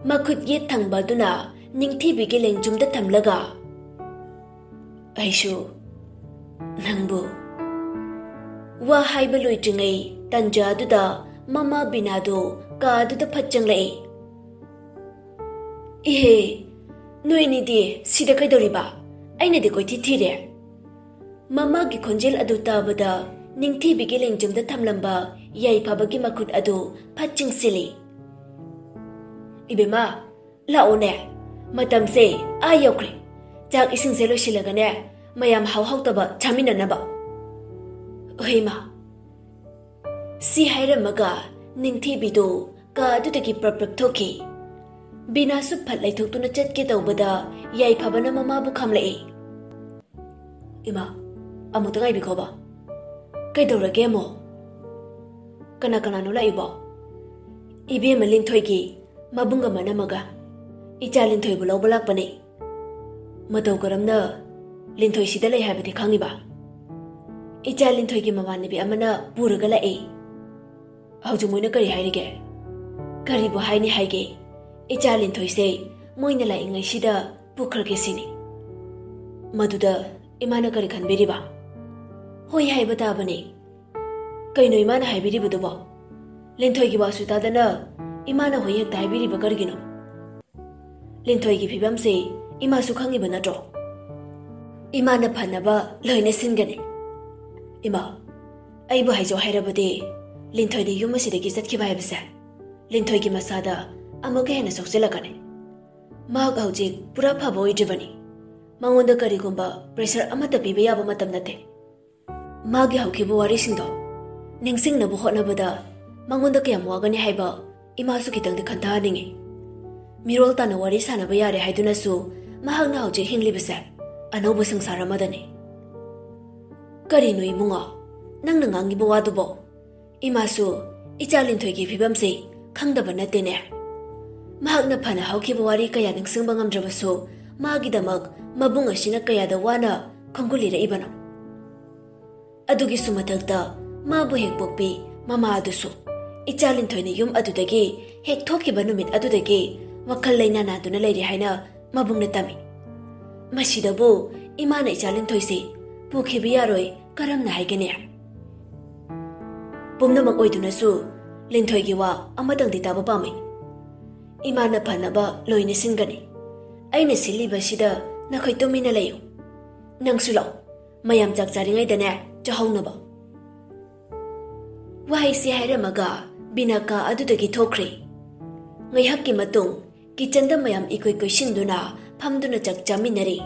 ꯃꯈꯨꯠ ꯌꯦꯠ ꯊꯪꯕ ꯑꯗꯨꯅ ꯅꯤꯡꯊꯤꯕꯤꯒꯤ ꯂꯦꯡꯖꯨꯝꯗ ꯊꯝꯂꯒ, "ꯑꯩꯁꯨ ꯅꯪꯕꯨ꯫" ꯋꯥ ꯍꯥꯏꯕ ꯂꯣꯏꯗ꯭ꯔꯤꯉꯩ ꯇꯟꯖꯥ ꯑꯗꯨꯗ ꯃꯃꯥ ꯕꯤꯅꯥꯗꯨ ꯀꯥꯗꯨꯗ ꯐꯠ ꯆꯪꯂꯛꯏ꯫ "ꯏꯍꯦ, ꯅꯣꯏꯅꯤꯗꯤ ꯁꯤꯗ ꯀꯩꯗꯧꯔꯤꯕ? ꯑꯩꯅꯗꯤ ꯀꯣꯏꯊꯤ ꯊꯤꯔꯦ꯫" ꯃꯃꯥꯒꯤ ꯈꯣꯟꯖꯦꯜ ꯑꯗꯨ ꯇꯥꯕꯗ ꯅꯤꯡꯊꯤꯕꯤꯒꯤ ꯂꯦꯡꯖꯨꯝꯗ ꯊꯝꯂꯝꯕ ꯌꯥꯏꯐꯕꯒꯤ ꯃꯈꯨꯠ ꯑꯗꯨ ꯐꯠ ꯆꯤꯡꯁꯤꯜꯂꯤ꯫ "ꯏꯕꯦꯝꯃ, ꯂꯥꯛꯑꯣꯅꯦ, ꯃꯇꯝꯁꯦ ꯑꯥ ꯌꯧꯈ꯭ꯔꯦ꯫ ꯆꯥꯛ ꯏꯁꯤꯡꯁꯦ ꯂꯣꯏꯁꯤꯜꯂꯒꯅꯦ, ꯃꯌꯥꯝ ꯍꯥꯎ ꯍꯥꯎꯇꯕ ꯆꯥꯃꯤꯟꯅꯅꯕ꯫" "ꯍꯣꯏ ꯏꯃꯥ꯫" ꯁꯤ ꯍꯥꯏꯔꯝꯃꯒ ꯅꯤꯡꯊꯤꯕꯤꯗꯨ ꯀꯥ ꯑꯗꯨꯗꯒꯤ ꯄ꯭ꯔꯞ ꯄ꯭ꯔꯞ ꯊꯣꯛꯈꯤ꯫ ꯕꯤꯅꯥꯁꯨ ꯐꯠ ꯂꯩꯊꯣꯛꯇꯨꯅ ꯆꯠꯀꯦ ꯇꯧꯕꯗ ꯌꯥꯏꯐꯕꯅ ꯃꯃꯥꯕꯨ ꯈꯥꯝꯂꯛꯏ꯫ "ꯏꯃꯥ, ꯑꯃꯨꯛꯇ ꯉꯥꯏꯕꯤꯈꯣꯕ꯫" "ꯀꯩꯗꯧꯔꯒꯦ ꯑꯃꯨꯛ? ꯀꯅꯥ ꯀꯅꯥꯅꯣ ꯂꯥꯛꯏꯕꯣ?" "ꯏꯕꯦꯝꯃ ꯂꯤꯟꯊꯣꯏꯒꯤ ꯃꯕꯨꯡ ꯑꯃꯅ ꯑꯃꯒ ꯏꯆꯥ ꯂꯤꯟꯊꯣꯏꯕꯨ ꯂꯧꯕ ꯂꯥꯛꯄꯅꯦ꯫ ꯃꯇꯧ ꯀꯔꯝꯅ ꯂꯤꯟꯊꯣꯏ ꯁꯤꯗ ꯂꯩ ꯍꯥꯏꯕꯗꯤ ꯈꯪꯉꯤꯕ?" "ꯏꯆꯥ ꯂꯤꯟꯊꯣꯏꯒꯤ ꯃꯃꯥꯟꯅꯕꯤ ꯑꯃꯅ ꯄꯨꯔꯒ ꯂꯥꯛꯏ꯫" "ꯍꯧꯖꯤꯛ ꯃꯣꯏꯅ ꯀꯔꯤ ꯍꯥꯏꯔꯤꯒꯦ? ꯀꯔꯤꯕꯨ ꯍꯥꯏꯅꯤ ꯍꯥꯏꯒꯦ? ꯏꯆꯥ ꯂꯤꯟꯊꯣꯏꯁꯦ ꯃꯣꯏꯅ ꯂꯥꯛꯏꯉꯩꯁꯤꯗ ꯄꯨꯈ꯭ꯔꯒꯦ ꯁꯤꯅꯤ꯫" "ꯃꯗꯨꯗ ꯏꯃꯥꯅ ꯀꯔꯤ ꯈꯟꯕꯤꯔꯤꯕ?" "ꯍꯣꯏ ꯍꯥꯏꯕ ꯇꯥꯕꯅꯤ꯫ ꯀꯩꯅꯣ ꯏꯃꯥꯅ ꯍꯥꯏꯕꯤꯔꯤꯕꯗꯨꯕꯣ? ꯂꯤꯟꯊꯣꯏꯒꯤ ꯋꯥꯁꯨ ꯇꯥꯗꯅ ꯏꯃꯥꯅ ꯍꯣꯏ ꯍꯦꯛꯇ ꯍꯥꯏꯕꯤꯔꯤꯕ ꯀꯔꯤꯒꯤꯅꯣ? ꯂꯤꯟꯊꯣꯏꯒꯤ ꯐꯤꯕꯝꯁꯦ ꯏꯃꯥꯁꯨ ꯈꯪꯉꯤꯕ ꯅꯠꯇ꯭ꯔꯣ? ꯏꯃꯥꯅ ꯐꯅꯕ ꯂꯣꯏꯅ ꯁꯤꯟꯒꯅꯤ꯫" "ꯏꯃꯥ, ꯑꯩꯕꯨ ꯍꯥꯏꯖꯧ ꯍꯥꯏꯔꯕꯗꯤ, ꯂꯤꯟꯊꯣꯏꯅ ꯌꯨꯝ ꯑꯁꯤꯗꯒꯤ ꯆꯠꯈꯤꯕ ꯍꯥꯏꯕꯁꯦ ꯂꯤꯟꯊꯣꯏꯒꯤ ꯃꯁꯥꯗ ꯑꯃꯨꯛꯀ ꯍꯦꯟꯅ ꯁꯣꯛꯆꯤꯜꯂꯛꯀꯅꯤ꯫ ꯃꯍꯥꯛ ꯍꯧꯖꯤꯛ ꯄꯨꯔꯥ ꯐꯕ ꯑꯣꯏꯗ꯭ꯔꯤꯕꯅꯤ꯫ ꯃꯉꯣꯟꯗ ꯀꯔꯤꯒꯨꯝꯕ pressure ꯑꯃꯠꯇ ꯄꯤꯕ ꯌꯥꯕ ꯃꯇꯝ ꯅꯠꯇꯦ꯫ ꯃꯥꯒꯤ ꯍꯧꯈꯤꯕ ꯋꯥꯔꯤꯁꯤꯡꯗꯣ ꯅꯤꯡꯁꯤꯡꯅꯕ ꯍꯣꯠꯅꯕꯗ ꯃꯉꯣꯟꯗ ꯀꯌꯥꯝ ꯋꯥꯒꯅꯤ ꯍꯥꯏꯕ ꯏꯃꯥꯁꯨ ꯈꯤꯇꯪꯗꯤ ꯈꯟꯊꯍꯟꯅꯤꯡꯉꯤ꯫ ꯃꯤꯔꯣꯜ ꯇꯥꯅ ꯋꯥꯔꯤ ꯁꯥꯟꯅꯕ ꯌꯥꯔꯦ ꯍꯥꯏꯗꯨꯅꯁꯨ ꯃꯍꯥꯛꯅ ꯍꯧꯖꯤꯛ ꯍꯤꯡꯂꯤꯕꯁꯦ ꯑꯅꯧꯕ ꯁꯪꯁꯥꯔ ꯑꯃꯗꯅꯤ꯫" "ꯀꯔꯤꯅꯣ ꯏꯕꯨꯡꯉꯣ, ꯅꯪꯅ ꯉꯥꯡꯉꯤꯕ ꯋꯥꯗꯨꯕꯣ? ꯏꯃꯥꯁꯨ ꯏꯆꯥ ꯂꯤꯟꯊꯣꯏꯒꯤ ꯐꯤꯕꯝꯁꯤ ꯈꯪꯗꯕ ꯅꯠꯇꯦꯅꯦ꯫ ꯃꯍꯥꯛꯅ ꯐꯅ ꯍꯧꯈꯤꯕ ꯋꯥꯔꯤ ꯀꯌꯥ ꯅꯤꯡꯁꯤꯡꯕ ꯉꯝꯗ꯭ꯔꯕꯁꯨ, ꯃꯥꯒꯤꯗꯃꯛ ꯃꯕꯨꯡ ꯑꯁꯤꯅ ꯀꯌꯥꯗ ꯋꯥꯅ ꯈꯣꯡꯒꯨꯜꯂꯤꯔꯛꯏꯕꯅꯣ꯫ ꯑꯗꯨꯒꯤꯁꯨ ꯃꯊꯛꯇ ꯃꯥꯕꯨ ꯍꯦꯛ ꯄꯣꯛꯄꯤ ꯃꯃꯥ ꯑꯗꯨꯁꯨ ꯏꯆꯥ ꯂꯤꯟꯊꯣꯏꯅ ꯌꯨꯝ ꯑꯗꯨꯗꯒꯤ ꯍꯦꯛ ꯊꯣꯛꯈꯤꯕ ꯅꯨꯃꯤꯠ ꯑꯗꯨꯗꯒꯤ ꯋꯥꯈꯜ ꯂꯩꯅꯥ ꯅꯥꯗꯨꯅ ꯂꯩꯔꯤ ꯍꯥꯏꯅ ꯃꯕꯨꯡꯅ ꯇꯝꯃꯤ꯫ ꯃꯁꯤꯗꯕꯨ ꯏꯃꯥꯅ ꯏꯆꯥ ꯂꯤꯟꯊꯣꯏꯁꯤ ꯄꯨꯈꯤꯕ ꯌꯥꯔꯣꯏ ꯀꯔꯝꯅ ꯍꯥꯏꯒꯅꯤ? ꯄꯨꯝꯅꯃꯛ ꯑꯣꯏꯗꯨꯅꯁꯨ ꯂꯤꯟꯊꯣꯏꯒꯤ ꯋꯥ ꯑꯃꯇꯪꯗꯤ ꯇꯥꯕ ꯄꯥꯝꯃꯤ꯫ ꯏꯃꯥꯅ ꯐꯅꯕ ꯂꯣꯏꯅ ꯁꯤꯟꯒꯅꯤ꯫ ꯑꯩꯅ ꯁꯤꯜꯂꯤꯕꯁꯤꯗ ꯅꯈꯣꯏ ꯇꯨꯃꯤꯟꯅ ꯂꯩꯌꯨ꯫ ꯅꯪꯁꯨ ꯂꯥꯛꯑꯣ, ꯃꯌꯥꯝ ꯆꯥꯛ ꯆꯥꯔꯤꯉꯩꯗꯅꯦ ꯆꯥꯍꯧꯅꯕ꯫ ꯋꯥꯍꯩꯁꯤ ꯍꯥꯏꯔꯝꯃꯒ ꯕꯤꯅꯥ ꯀꯥ ꯑꯗꯨꯗꯒꯤ ꯊꯣꯛꯈ꯭ꯔꯦ꯫ ꯉꯥꯏꯍꯥꯛꯀꯤ ꯃꯇꯨꯡ ꯀꯤꯆꯟꯗ ꯃꯌꯥꯝ ꯏꯀꯨꯏ ꯀꯨꯏꯁꯤꯟꯗꯨꯅ ꯐꯝꯗꯨꯅ ꯆꯥꯛ ꯆꯥꯃꯤꯟꯅꯔꯦ꯫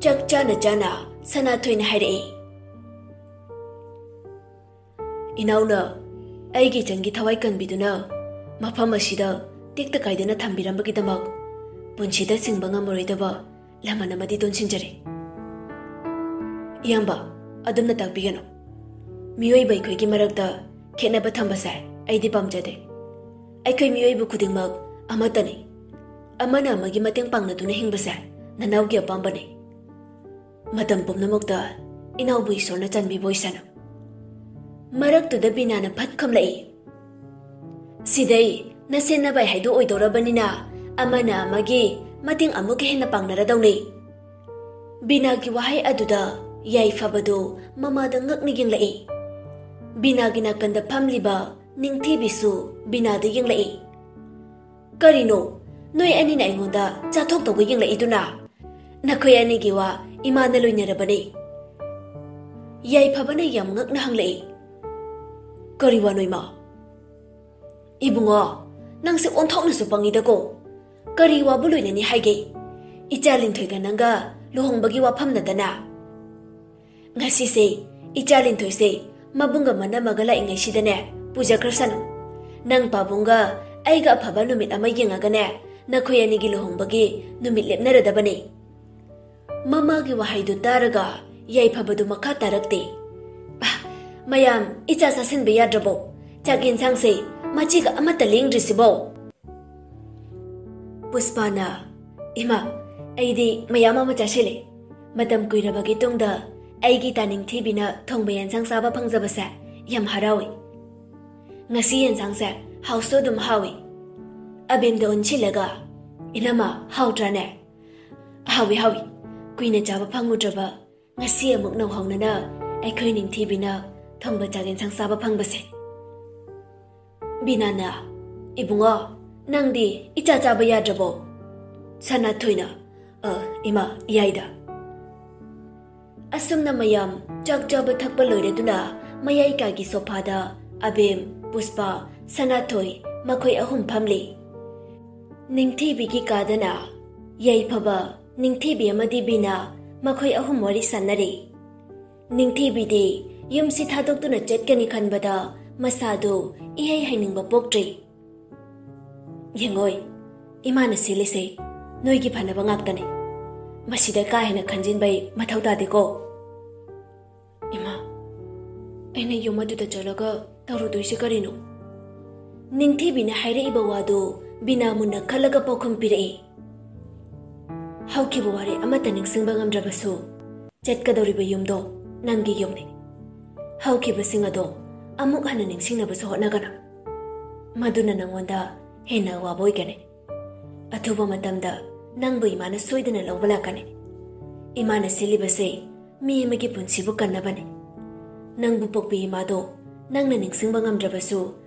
ꯆꯥꯛ ꯆꯥꯅ ꯆꯥꯅ ꯁꯅꯥꯊꯣꯏꯅ ꯍꯥꯏꯔꯛꯑꯦ, "ꯏꯅꯥꯎꯅ, ꯑꯩꯒꯤ ꯏꯆꯟꯒꯤ ꯊꯋꯥꯏ ꯀꯟꯕꯤꯗꯨꯅ ꯃꯐꯝ ꯑꯁꯤꯗ ꯇꯦꯛꯇ ꯀꯥꯏꯗꯅ ꯊꯝꯕꯤꯔꯝꯕꯒꯤꯗꯃꯛ ꯄꯨꯟꯁꯤꯗ ꯁꯤꯡꯕ ꯉꯝꯃꯔꯣꯏꯗꯕ ꯂꯃꯟ ꯑꯃꯗꯤ ꯇꯣꯟꯁꯤꯟꯖꯔꯤ꯫ ꯏꯌꯥꯝꯕ, ꯑꯗꯨꯝꯅ ꯇꯥꯛꯄꯤꯒꯅꯨ꯫ ꯃꯤꯑꯣꯏꯕ ꯑꯩꯈꯣꯏꯒꯤ ꯃꯔꯛꯇ ꯈꯦꯠꯅꯕ ꯊꯝꯕꯁꯦ ꯑꯩꯗꯤ ꯄꯥꯝꯖꯗꯦ꯫ ꯑꯩꯈꯣꯏ ꯃꯤꯑꯣꯏꯕ ꯈꯨꯗꯤꯡꯃꯛ ꯑꯃꯠꯇꯅꯤ꯫ ꯑꯃꯅ ꯑꯃꯒꯤ ꯃꯇꯦꯡ ꯄꯥꯡꯅꯗꯨꯅ ꯍꯤꯡꯕꯁꯦ ꯅꯅꯥꯎꯒꯤ ꯑꯄꯥꯝꯕꯅꯤ꯫ ꯃꯇꯝ ꯄꯨꯝꯅꯃꯛꯇ ꯏꯅꯥꯎꯕꯨ ꯏꯁꯣꯔꯅ ꯆꯥꯟꯕꯤꯕ ꯑꯣꯏꯁꯅꯨ꯫" ꯃꯔꯛꯇꯨꯗ ꯕꯤꯅꯥꯅ ꯐꯠ ꯈꯨꯝꯂꯛꯏ, "ꯁꯤꯗꯩ ꯅꯁꯦꯟꯅꯕ ꯍꯥꯏꯗꯨ ꯑꯣꯏꯗꯧꯔꯕꯅꯤꯅ ꯑꯃꯅ ꯑꯃꯒꯤ ꯃꯇꯦꯡ ꯑꯃꯨꯛꯀ ꯍꯦꯟꯅ ꯄꯥꯡꯅꯔꯗꯧꯅꯤ꯫" ꯕꯤꯅꯥꯒꯤ ꯋꯥꯍꯩ ꯑꯗꯨꯗ ꯌꯥꯏꯐꯕꯗꯨ ꯃꯃꯥꯗ ꯉꯛꯅ ꯌꯦꯡꯂꯛꯏ꯫ ꯕꯤꯅꯥꯒꯤ ꯅꯥꯀꯟꯗ ꯐꯝꯂꯤꯕ ꯅꯤꯡꯊꯤꯕꯤꯁꯨ ꯕꯤꯅꯥꯗ ꯌꯦꯡꯂꯛꯏ꯫ "ꯀꯔꯤꯅꯣ? ꯅꯣꯏ ꯑꯅꯤꯅ ꯑꯩꯉꯣꯟꯗ ꯆꯥꯊꯣꯛ ꯇꯧꯕ ꯌꯦꯡꯂꯛꯏꯗꯨꯅ? ꯅꯈꯣꯏ ꯑꯅꯤꯒꯤ ꯋꯥ ꯏꯃꯥꯅ ꯂꯣꯏꯅꯔꯕꯅꯤ꯫" ꯌꯥꯏꯐꯕꯅ ꯌꯥꯝ ꯉꯛꯅ ꯍꯪꯂꯛꯏ, "ꯀꯔꯤ ꯋꯥꯅꯣ ꯏꯃꯥ?" "ꯏꯕꯨꯡꯉꯣ, ꯅꯪꯁꯦ ꯑꯣꯟꯊꯣꯛꯅꯁꯨ ꯄꯪꯉꯤꯗꯀꯣ꯫ ꯀꯔꯤ ꯋꯥꯕꯨ ꯂꯣꯏꯅꯅꯤ ꯍꯥꯏꯒꯦ? ꯏꯆꯥ ꯂꯤꯟꯊꯣꯏꯒ ꯅꯪꯒ ꯂꯨꯍꯣꯡꯕꯒꯤ ꯋꯥꯐꯝ ꯅꯠꯇꯅ?" "ꯉꯁꯤꯁꯦ ꯏꯆꯥ ꯂꯤꯟꯊꯣꯏꯁꯦ ꯃꯕꯨꯡꯒ ꯃꯅꯝꯃꯒ ꯂꯥꯛꯏꯉꯩꯁꯤꯗꯅꯦ ꯄꯨꯖꯈ꯭ꯔꯁꯅꯨ꯫ ꯅꯪ ꯄꯥꯕꯨꯡꯒ ꯑꯩꯒ ꯑꯐꯕ ꯅꯨꯃꯤꯠ ꯑꯃ ꯌꯦꯡꯉꯒꯅꯦ ꯅꯈꯣꯏ ꯑꯅꯤꯒꯤ ꯂꯨꯍꯣꯡꯕꯒꯤ ꯅꯨꯃꯤꯠ ꯂꯦꯞꯅꯔꯗꯕꯅꯤ꯫" ꯃꯃꯥꯒꯤ ꯋꯥꯍꯩꯗꯨ ꯇꯥꯔꯒ ꯌꯥꯏꯐꯕꯗꯨ ꯃꯈꯥ ꯇꯥꯔꯛꯇꯦ꯫ "ꯑꯥ, ꯃꯌꯥꯝ ꯏꯆꯥ ꯆꯥꯁꯤꯟꯕ ꯌꯥꯗ꯭ꯔꯕꯣ? ꯆꯥꯛ ꯌꯦꯟꯁꯥꯡꯁꯦ ꯃꯆꯤꯒ ꯑꯃꯠꯇ ꯂꯦꯡꯗ꯭ꯔꯤꯁꯤꯕꯣ?" ꯄꯨꯁꯄꯥꯅ, "ꯏꯃꯥ, ꯑꯩꯗꯤ ꯃꯌꯥꯝ ꯑꯃ ꯆꯥꯁꯤꯜꯂꯦ꯫ ꯃꯇꯝ ꯀꯨꯏꯔꯕꯒꯤ ꯇꯨꯡꯗ ꯑꯩꯒꯤ ꯇꯥꯅꯤꯡꯊꯤꯕꯤꯅ ꯊꯣꯡꯕ ꯌꯦꯟꯁꯥꯡ ꯆꯥꯕ ꯐꯪꯖꯕꯁꯦ ꯌꯥꯝ ꯍꯔꯥꯎꯏ꯫ ꯉꯁꯤ ꯌꯦꯟꯁꯥꯡꯁꯦ ꯍꯥꯎꯁꯨ ꯑꯗꯨꯝ ꯍꯥꯎꯏ꯫" ꯑꯕꯦꯝꯗ ꯑꯣꯟꯁꯤꯜꯂꯒ, "ꯏꯅꯝꯃ, ꯍꯥꯎꯇ꯭ꯔꯥꯅꯦ?" "ꯍꯥꯎꯏ, ꯍꯥꯎꯏ꯫ ꯀꯨꯏꯅ ꯆꯥꯕ ꯐꯪꯉꯨꯗ꯭ꯔꯕ ꯉꯁꯤ ꯑꯃꯨꯛ ꯅꯧꯍꯧꯅꯅ ꯑꯩꯈꯣꯏ ꯅꯤꯡꯊꯤꯕꯤꯅ ꯊꯣꯡꯕ ꯆꯥꯛ ꯌꯦꯟꯁꯥꯡ ꯆꯥꯕ ꯐꯪꯕꯁꯦ꯫" ꯕꯤꯅꯥꯅ, "ꯏꯕꯨꯡꯉꯣ, ꯅꯪꯗꯤ ꯏꯆꯥ ꯆꯥꯕ ꯌꯥꯗ꯭ꯔꯕꯣ?" ꯁꯅꯥꯊꯣꯏꯅ, "ꯑ, ꯏꯃꯥ, ꯌꯥꯏꯗ꯫" ꯑꯁꯨꯝꯅ ꯃꯌꯥꯝ ꯆꯥꯛ ꯆꯥꯕ ꯊꯛꯄ ꯂꯣꯏꯔꯗꯨꯅ ꯃꯌꯥꯏ ꯀꯥꯒꯤ ꯁꯣꯐꯥꯗ ꯑꯕꯦꯝ, ꯄꯨꯁꯄꯥ, ꯁꯅꯥꯊꯣꯏ ꯃꯈꯣꯏ ꯑꯍꯨꯝ ꯐꯝꯂꯤ꯫ ꯅꯤꯡꯊꯤꯕꯤꯒꯤ ꯀꯥꯗꯅ ꯌꯥꯏꯐꯕ, ꯅꯤꯡꯊꯤꯕꯤ ꯑꯃꯗꯤ ꯕꯤꯅꯥ ꯃꯈꯣꯏ ꯑꯍꯨꯝ ꯋꯥꯔꯤ ꯁꯥꯟꯅꯔꯤ꯫ ꯅꯤꯡꯊꯤꯕꯤꯗꯤ ꯌꯨꯝꯁꯤ ꯊꯥꯗꯣꯛꯇꯨꯅ ꯆꯠꯀꯅꯤ ꯈꯟꯕꯗ ꯃꯁꯥꯗꯨ ꯏꯍꯩ ꯍꯩꯅꯤꯡꯕ ꯄꯣꯛꯇ꯭ꯔꯤ꯫ "ꯌꯦꯡꯉꯣꯏ, ꯏꯃꯥꯅ ꯁꯤꯜꯂꯤꯁꯦ ꯅꯣꯏꯒꯤ ꯐꯅꯕ ꯉꯥꯛꯇꯅꯤ꯫ ꯃꯁꯤꯗ ꯀꯥ ꯍꯦꯟꯅ ꯈꯟꯖꯤꯟꯕꯩ ꯃꯊꯧ ꯇꯥꯗꯦꯀꯣ꯫" "ꯏꯃꯥ, ꯑꯩꯅ ꯌꯨꯝ ꯑꯗꯨꯗ ꯆꯠꯂꯒ ꯇꯧꯔꯨꯗꯣꯏꯁꯦ ꯀꯔꯤꯅꯣ?" ꯅꯤꯡꯊꯤꯕꯤꯅ ꯍꯥꯏꯔꯛꯏꯕ ꯋꯥꯗꯨ ꯕꯤꯅꯥ ꯃꯨꯟꯅ ꯈꯜꯂꯒ ꯄꯥꯎꯈꯨꯝ ꯄꯤꯔꯛꯏ꯫ "ꯍꯧꯈꯤꯕ ꯋꯥꯔꯤ ꯑꯃꯠꯇ ꯅꯤꯡꯁꯤꯡꯕ ꯉꯝꯗ꯭ꯔꯕꯁꯨ, ꯆꯠꯀꯗꯧꯔꯤꯕ ꯌꯨꯝꯗꯣ ꯅꯪꯒꯤ ꯌꯨꯝꯅꯤ꯫ ꯍꯧꯈꯤꯕꯁꯤꯡ ꯑꯗꯣ ꯑꯃꯨꯛ ꯍꯟꯅ ꯅꯤꯡꯁꯤꯡꯅꯕꯁꯨ ꯍꯣꯠꯅꯒꯅꯨ꯫ ꯃꯗꯨꯅ ꯅꯪꯉꯣꯟꯗ ꯍꯦꯟꯅ ꯑꯋꯥꯕ ꯑꯣꯏꯒꯅꯤ꯫ ꯑꯊꯨꯕ ꯃꯇꯝꯗ ꯅꯪꯕꯨ ꯏꯃꯥꯅ ꯁꯣꯏꯗꯅ ꯂꯧꯕ ꯂꯥꯛꯀꯅꯤ꯫ ꯏꯃꯥꯅ ꯁꯤꯜꯂꯤꯕꯁꯦ ꯃꯤ ꯑꯃꯒꯤ ꯄꯨꯟꯁꯤꯕꯨ ꯀꯟꯅꯕꯅꯤ꯫ ꯅꯪꯕꯨ ꯄꯣꯛꯄꯤ ꯏꯃꯥꯗꯣ ꯅꯪꯅ ꯅꯤꯡꯁꯤꯡꯕ ꯉꯝꯗ꯭ꯔꯕꯁꯨ,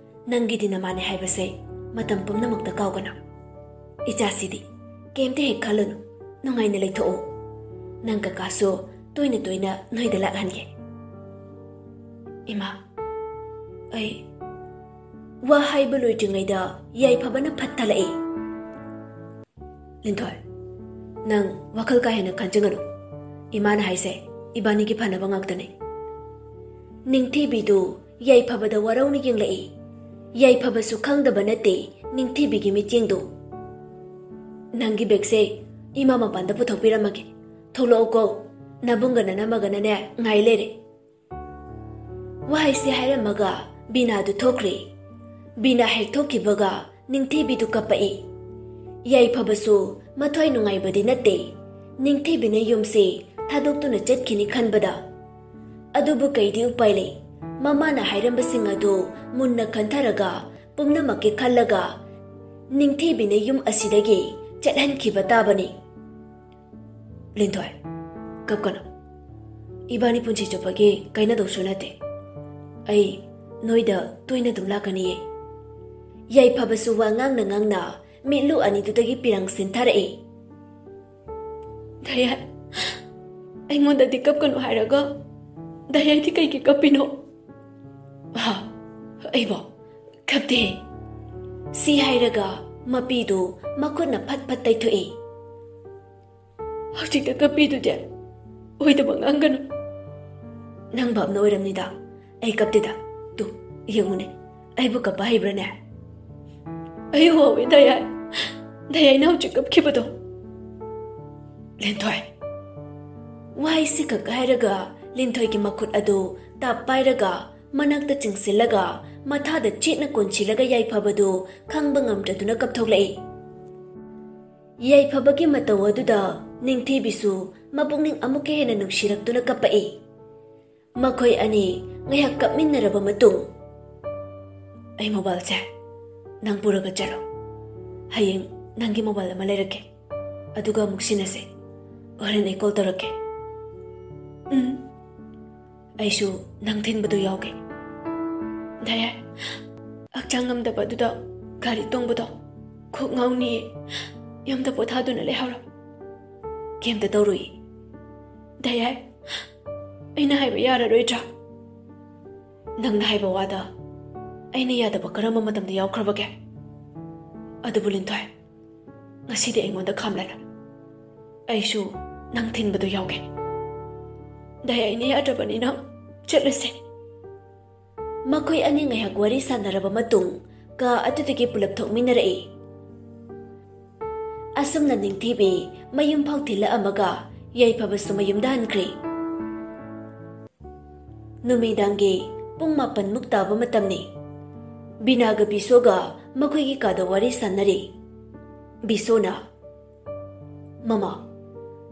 ꯅꯪꯒꯤꯗꯤ ꯅꯃꯥꯅꯦ ꯍꯥꯏꯕꯁꯦ ꯃꯇꯝ ꯄꯨꯝꯅꯃꯛꯇ ꯀꯥꯎꯒꯅꯨ꯫ ꯏꯆꯥꯁꯤꯗꯤ ꯀꯩꯝꯇ ꯍꯦꯛ ꯈꯜꯂꯨꯅꯨ, ꯅꯨꯡꯉꯥꯏꯅ ꯂꯩꯊꯣꯛꯎ꯫ ꯅꯪ ꯀꯀꯥꯁꯨ ꯇꯣꯏꯅ ꯇꯣꯏꯅ ꯅꯣꯏꯗ ꯂꯥꯛꯍꯟꯒꯦ꯫" "ꯏꯃꯥ, ꯑꯩ..." ꯋꯥ ꯍꯥꯏꯕ ꯂꯣꯏꯗ꯭ꯔꯤꯉꯩꯗ ꯌꯥꯏꯐꯕꯅ ꯐꯠ ꯊꯠꯂꯛꯏ꯫ "ꯂꯤꯟꯊꯣꯏ, ꯅꯪ ꯋꯥꯈꯜ ꯀꯥ ꯍꯦꯟꯅ ꯈꯟꯖꯤꯟꯒꯅꯨ꯫ ꯏꯃꯥꯅ ꯍꯥꯏꯁꯦ ꯏꯕꯥꯅꯤꯒꯤ ꯐꯅꯕ ꯉꯥꯛꯇꯅꯤ꯫" ꯅꯤꯡꯊꯤꯕꯤꯗꯨ ꯌꯥꯏꯐꯕꯗ ꯋꯥꯔꯧꯅ ꯌꯦꯡꯂꯛꯏ꯫ ꯌꯥꯏꯐꯕꯁꯨ ꯈꯪꯗꯕ ꯅꯠꯇꯦ ꯅꯤꯡꯊꯤꯕꯤꯒꯤ ꯃꯤꯠꯌꯦꯡꯗꯨ꯫ "ꯅꯪꯒꯤ ꯕꯦꯒꯁꯦ ꯏꯃꯥ ꯃꯄꯥꯟꯗ ꯄꯨꯊꯣꯛꯄꯤꯔꯝꯃꯒꯦ꯫ ꯊꯣꯛꯂꯛꯑꯣꯀꯣ, ꯅꯕꯨꯡꯒ ꯅꯅꯝꯃꯒꯅꯅꯦ ꯉꯥꯏ ꯂꯩꯔꯦ꯫" ꯋꯥꯍꯩꯁꯦ ꯍꯥꯏꯔꯝꯃꯒ ꯕꯤꯅꯥꯗꯨ ꯊꯣꯛꯈ꯭ꯔꯦ꯫ ꯕꯤꯅꯥ ꯍꯦꯛ ꯊꯣꯛꯈꯤꯕꯒ ꯅꯤꯡꯊꯤꯕꯤꯗꯨ ꯀꯞꯄꯛꯏ꯫ ꯌꯥꯏꯐꯕꯁꯨ ꯃꯊ꯭ꯋꯥꯏ ꯅꯨꯡꯉꯥꯏꯕꯗꯤ ꯅꯠꯇꯦ ꯅꯤꯡꯊꯤꯕꯤꯅ ꯌꯨꯝꯁꯦ ꯊꯥꯗꯣꯛꯇꯨꯅ ꯆꯠꯈꯤꯅꯤ ꯈꯟꯕꯗ꯫ ꯑꯗꯨꯕꯨ ꯀꯩꯗꯤ ꯎꯄꯥꯏ ꯂꯩ? ꯃꯃꯥꯅ ꯍꯥꯏꯔꯝꯕꯁꯤꯡ ꯑꯗꯨ ꯃꯨꯟꯅ ꯈꯟꯊꯔꯒ, ꯄꯨꯝꯅꯃꯛꯀꯤ ꯈꯜꯂꯒ, ꯅꯤꯡꯊꯤꯕꯤꯅ ꯌꯨꯝ ꯑꯁꯤꯗꯒꯤ ꯆꯠꯍꯟꯈꯤꯕ ꯇꯥꯕꯅꯤ꯫ "ꯂꯤꯟꯊꯣꯏ, ꯀꯞꯀꯅꯨ꯫ ꯏꯕꯥꯅꯤ ꯄꯨꯟꯁꯤ ꯆꯨꯞꯄꯒꯤ ꯀꯥꯏꯅꯗꯧꯁꯨ ꯅꯠꯇꯦ꯫ ꯑꯩ ꯅꯣꯏꯗ ꯇꯣꯏꯅ ꯑꯗꯨꯝ ꯂꯥꯛꯀꯅꯤꯌꯦ꯫ ꯌꯥꯏꯐꯕꯁꯨ ꯋꯥ ꯉꯥꯡꯅ ꯉꯥꯡꯅ ꯃꯤꯠꯂꯨ ꯑꯅꯤꯗꯨꯗꯒꯤ ꯄꯤꯔꯪ ꯁꯤꯟꯊꯔꯛꯏ꯫ "ꯗꯥꯌꯥꯏ, ꯑꯩꯉꯣꯟꯗꯗꯤ ꯀꯞꯀꯅꯨ ꯍꯥꯏꯔꯒ ꯗꯥꯌꯥꯏꯗꯤ ꯀꯩꯒꯤ ꯀꯞꯄꯤꯅꯣ?" "ꯍꯥ, ꯑꯩꯕꯣ ꯀꯞꯇꯦ꯫" ꯁꯤ ꯍꯥꯏꯔꯒ ꯃꯄꯤꯗꯨ ꯃꯈꯨꯠꯅ ꯐꯠ ꯐꯠ ꯇꯩꯊꯣꯛꯏ꯫ "ꯍꯧꯖꯤꯛꯇ ꯀꯞꯄꯤꯗꯨꯗꯤ? ꯑꯣꯏꯗꯕ ꯉꯥꯡꯒꯅꯨ꯫" "ꯅꯪ ꯚꯥꯞꯅ ꯑꯣꯏꯔꯝꯅꯤꯗ, ꯑꯩ ꯀꯞꯇꯦꯗ꯫ ꯇꯨ, ꯌꯦꯡꯉꯨꯅꯦ, ꯑꯩꯕꯨ ꯀꯞꯄ ꯍꯩꯕ꯭ꯔꯥꯅꯦ?" "ꯑꯩ ꯎꯍꯧꯋꯦ ꯗꯥꯌꯥꯏ, ꯗꯥꯌꯥꯏꯅ ꯍꯧꯖꯤꯛ ꯀꯞꯈꯤꯕꯗꯣ꯫" "ꯂꯤꯟꯊꯣꯏ!" ꯋꯥꯍꯩꯁꯤ ꯈꯛ ꯍꯥꯏꯔꯒ ꯂꯤꯟꯊꯣꯏꯒꯤ ꯃꯈꯨꯠ ꯑꯗꯨ ꯇꯞ ꯄꯥꯏꯔꯒ ꯃꯅꯥꯛꯇ ꯆꯤꯡꯁꯤꯜꯂꯒ ꯃꯊꯥꯗ ꯆꯦꯠꯅ ꯀꯣꯟꯁꯤꯜꯂꯒ ꯌꯥꯏꯐꯕꯗꯨ ꯈꯪꯕ ꯉꯝꯗ꯭ꯔꯗꯨꯅ ꯀꯞꯊꯣꯛꯂꯛꯏ꯫ ꯌꯥꯏꯐꯕꯒꯤ ꯃꯇꯧ ꯑꯗꯨꯗ ꯅꯤꯡꯊꯤꯕꯤꯁꯨ ꯃꯄꯨꯛꯅꯤꯡ ꯑꯃꯨꯛꯀ ꯍꯦꯟꯅ ꯅꯨꯡꯁꯤꯔꯛꯇꯨꯅ ꯀꯞꯄꯛꯏ꯫ ꯃꯈꯣꯏ ꯑꯅꯤ ꯉꯥꯏꯍꯥꯛ ꯀꯞꯃꯤꯟꯅꯔꯕ ꯃꯇꯨꯡ, "ꯑꯩ ꯃꯣꯕꯥꯏꯜꯁꯦ ꯅꯪ ꯄꯨꯔꯒ ꯆꯠꯂꯣ꯫ ꯍꯌꯦꯡ ꯅꯪꯒꯤ ꯃꯣꯕꯥꯏꯜ ꯑꯃ ꯂꯩꯔꯛꯀꯦ, ꯑꯗꯨꯒ ꯑꯃꯨꯛ ꯁꯤꯟꯅꯁꯦ꯫ ꯍꯣꯔꯦꯟ ꯑꯩ ꯀꯣꯜ ꯇꯧꯔꯛꯀꯦ꯫" "ꯎꯝ, ꯑꯩꯁꯨ ꯅꯪ ꯊꯤꯟꯕꯗꯣ ꯌꯥꯎꯒꯦ꯫" "ꯗꯥꯌꯥꯏ, ꯍꯛꯆꯥꯡ ꯉꯝꯗꯕ ꯑꯗꯨꯗ ꯒꯥꯔꯤ ꯇꯣꯡꯕꯗꯣ ꯀꯣꯛ ꯉꯥꯎꯅꯤꯌꯦ꯫ ꯌꯨꯝꯗ ꯄꯣꯊꯥꯗꯨꯅ ꯂꯩꯍꯧꯔꯣ꯫ ꯀꯩꯝꯇ ꯇꯧꯔꯣꯏꯌꯦ꯫" "ꯗꯥꯌꯥꯏ, ꯑꯩꯅ ꯍꯥꯏꯕ ꯌꯥꯔꯔꯣꯏꯗ꯭ꯔꯥ?" "ꯅꯪꯅ ꯍꯥꯏꯕ ꯋꯥꯗ ꯑꯩꯅ ꯌꯥꯗꯕ ꯀꯔꯝꯕ ꯃꯇꯝꯗ ꯌꯥꯎꯈ꯭ꯔꯕꯒꯦ? ꯑꯗꯨꯕꯨ ꯂꯤꯟꯊꯣꯏ, ꯉꯁꯤꯗꯤ ꯑꯩꯉꯣꯟꯗ ꯈꯥꯝꯂꯔꯣꯏ꯫ ꯑꯩꯁꯨ ꯅꯪ ꯊꯤꯟꯕꯗꯣ ꯌꯥꯎꯒꯦ꯫" "ꯗꯥꯌꯥꯏꯅ ꯌꯥꯗ꯭ꯔꯕꯅꯤꯅ ꯆꯠꯂꯁꯦ꯫" ꯃꯈꯣꯏ ꯑꯅꯤ ꯉꯥꯏꯍꯥꯛ ꯋꯥꯔꯤ ꯁꯥꯟꯅꯔꯕ ꯃꯇꯨꯡ ꯀꯥ ꯑꯗꯨꯗꯒꯤ ꯄꯨꯂꯞ ꯊꯣꯛꯃꯤꯟꯅꯔꯛꯏ꯫ ꯑꯁꯨꯝꯅ ꯅꯤꯡꯊꯤꯕꯤ ꯃꯌꯨꯝ ꯐꯥꯎ ꯊꯤꯜꯂꯛꯑꯝꯃꯒ ꯌꯥꯏꯐꯕꯁꯨ ꯃꯌꯨꯝꯗ ꯍꯟꯈ꯭ꯔꯦ꯫ ꯅꯨꯃꯤꯗꯥꯡꯒꯤ ꯄꯨꯡ ꯃꯥꯄꯟꯃꯨꯛ ꯇꯥꯕ ꯃꯇꯝꯅꯤ꯫ ꯕꯤꯅꯥꯒ ꯕꯤꯁꯣꯒ ꯃꯈꯣꯏꯒꯤ ꯀꯥꯗ ꯋꯥꯔꯤ ꯁꯥꯟꯅꯔꯤ꯫ ꯕꯤꯁꯣꯅ, "ꯃꯃꯥ,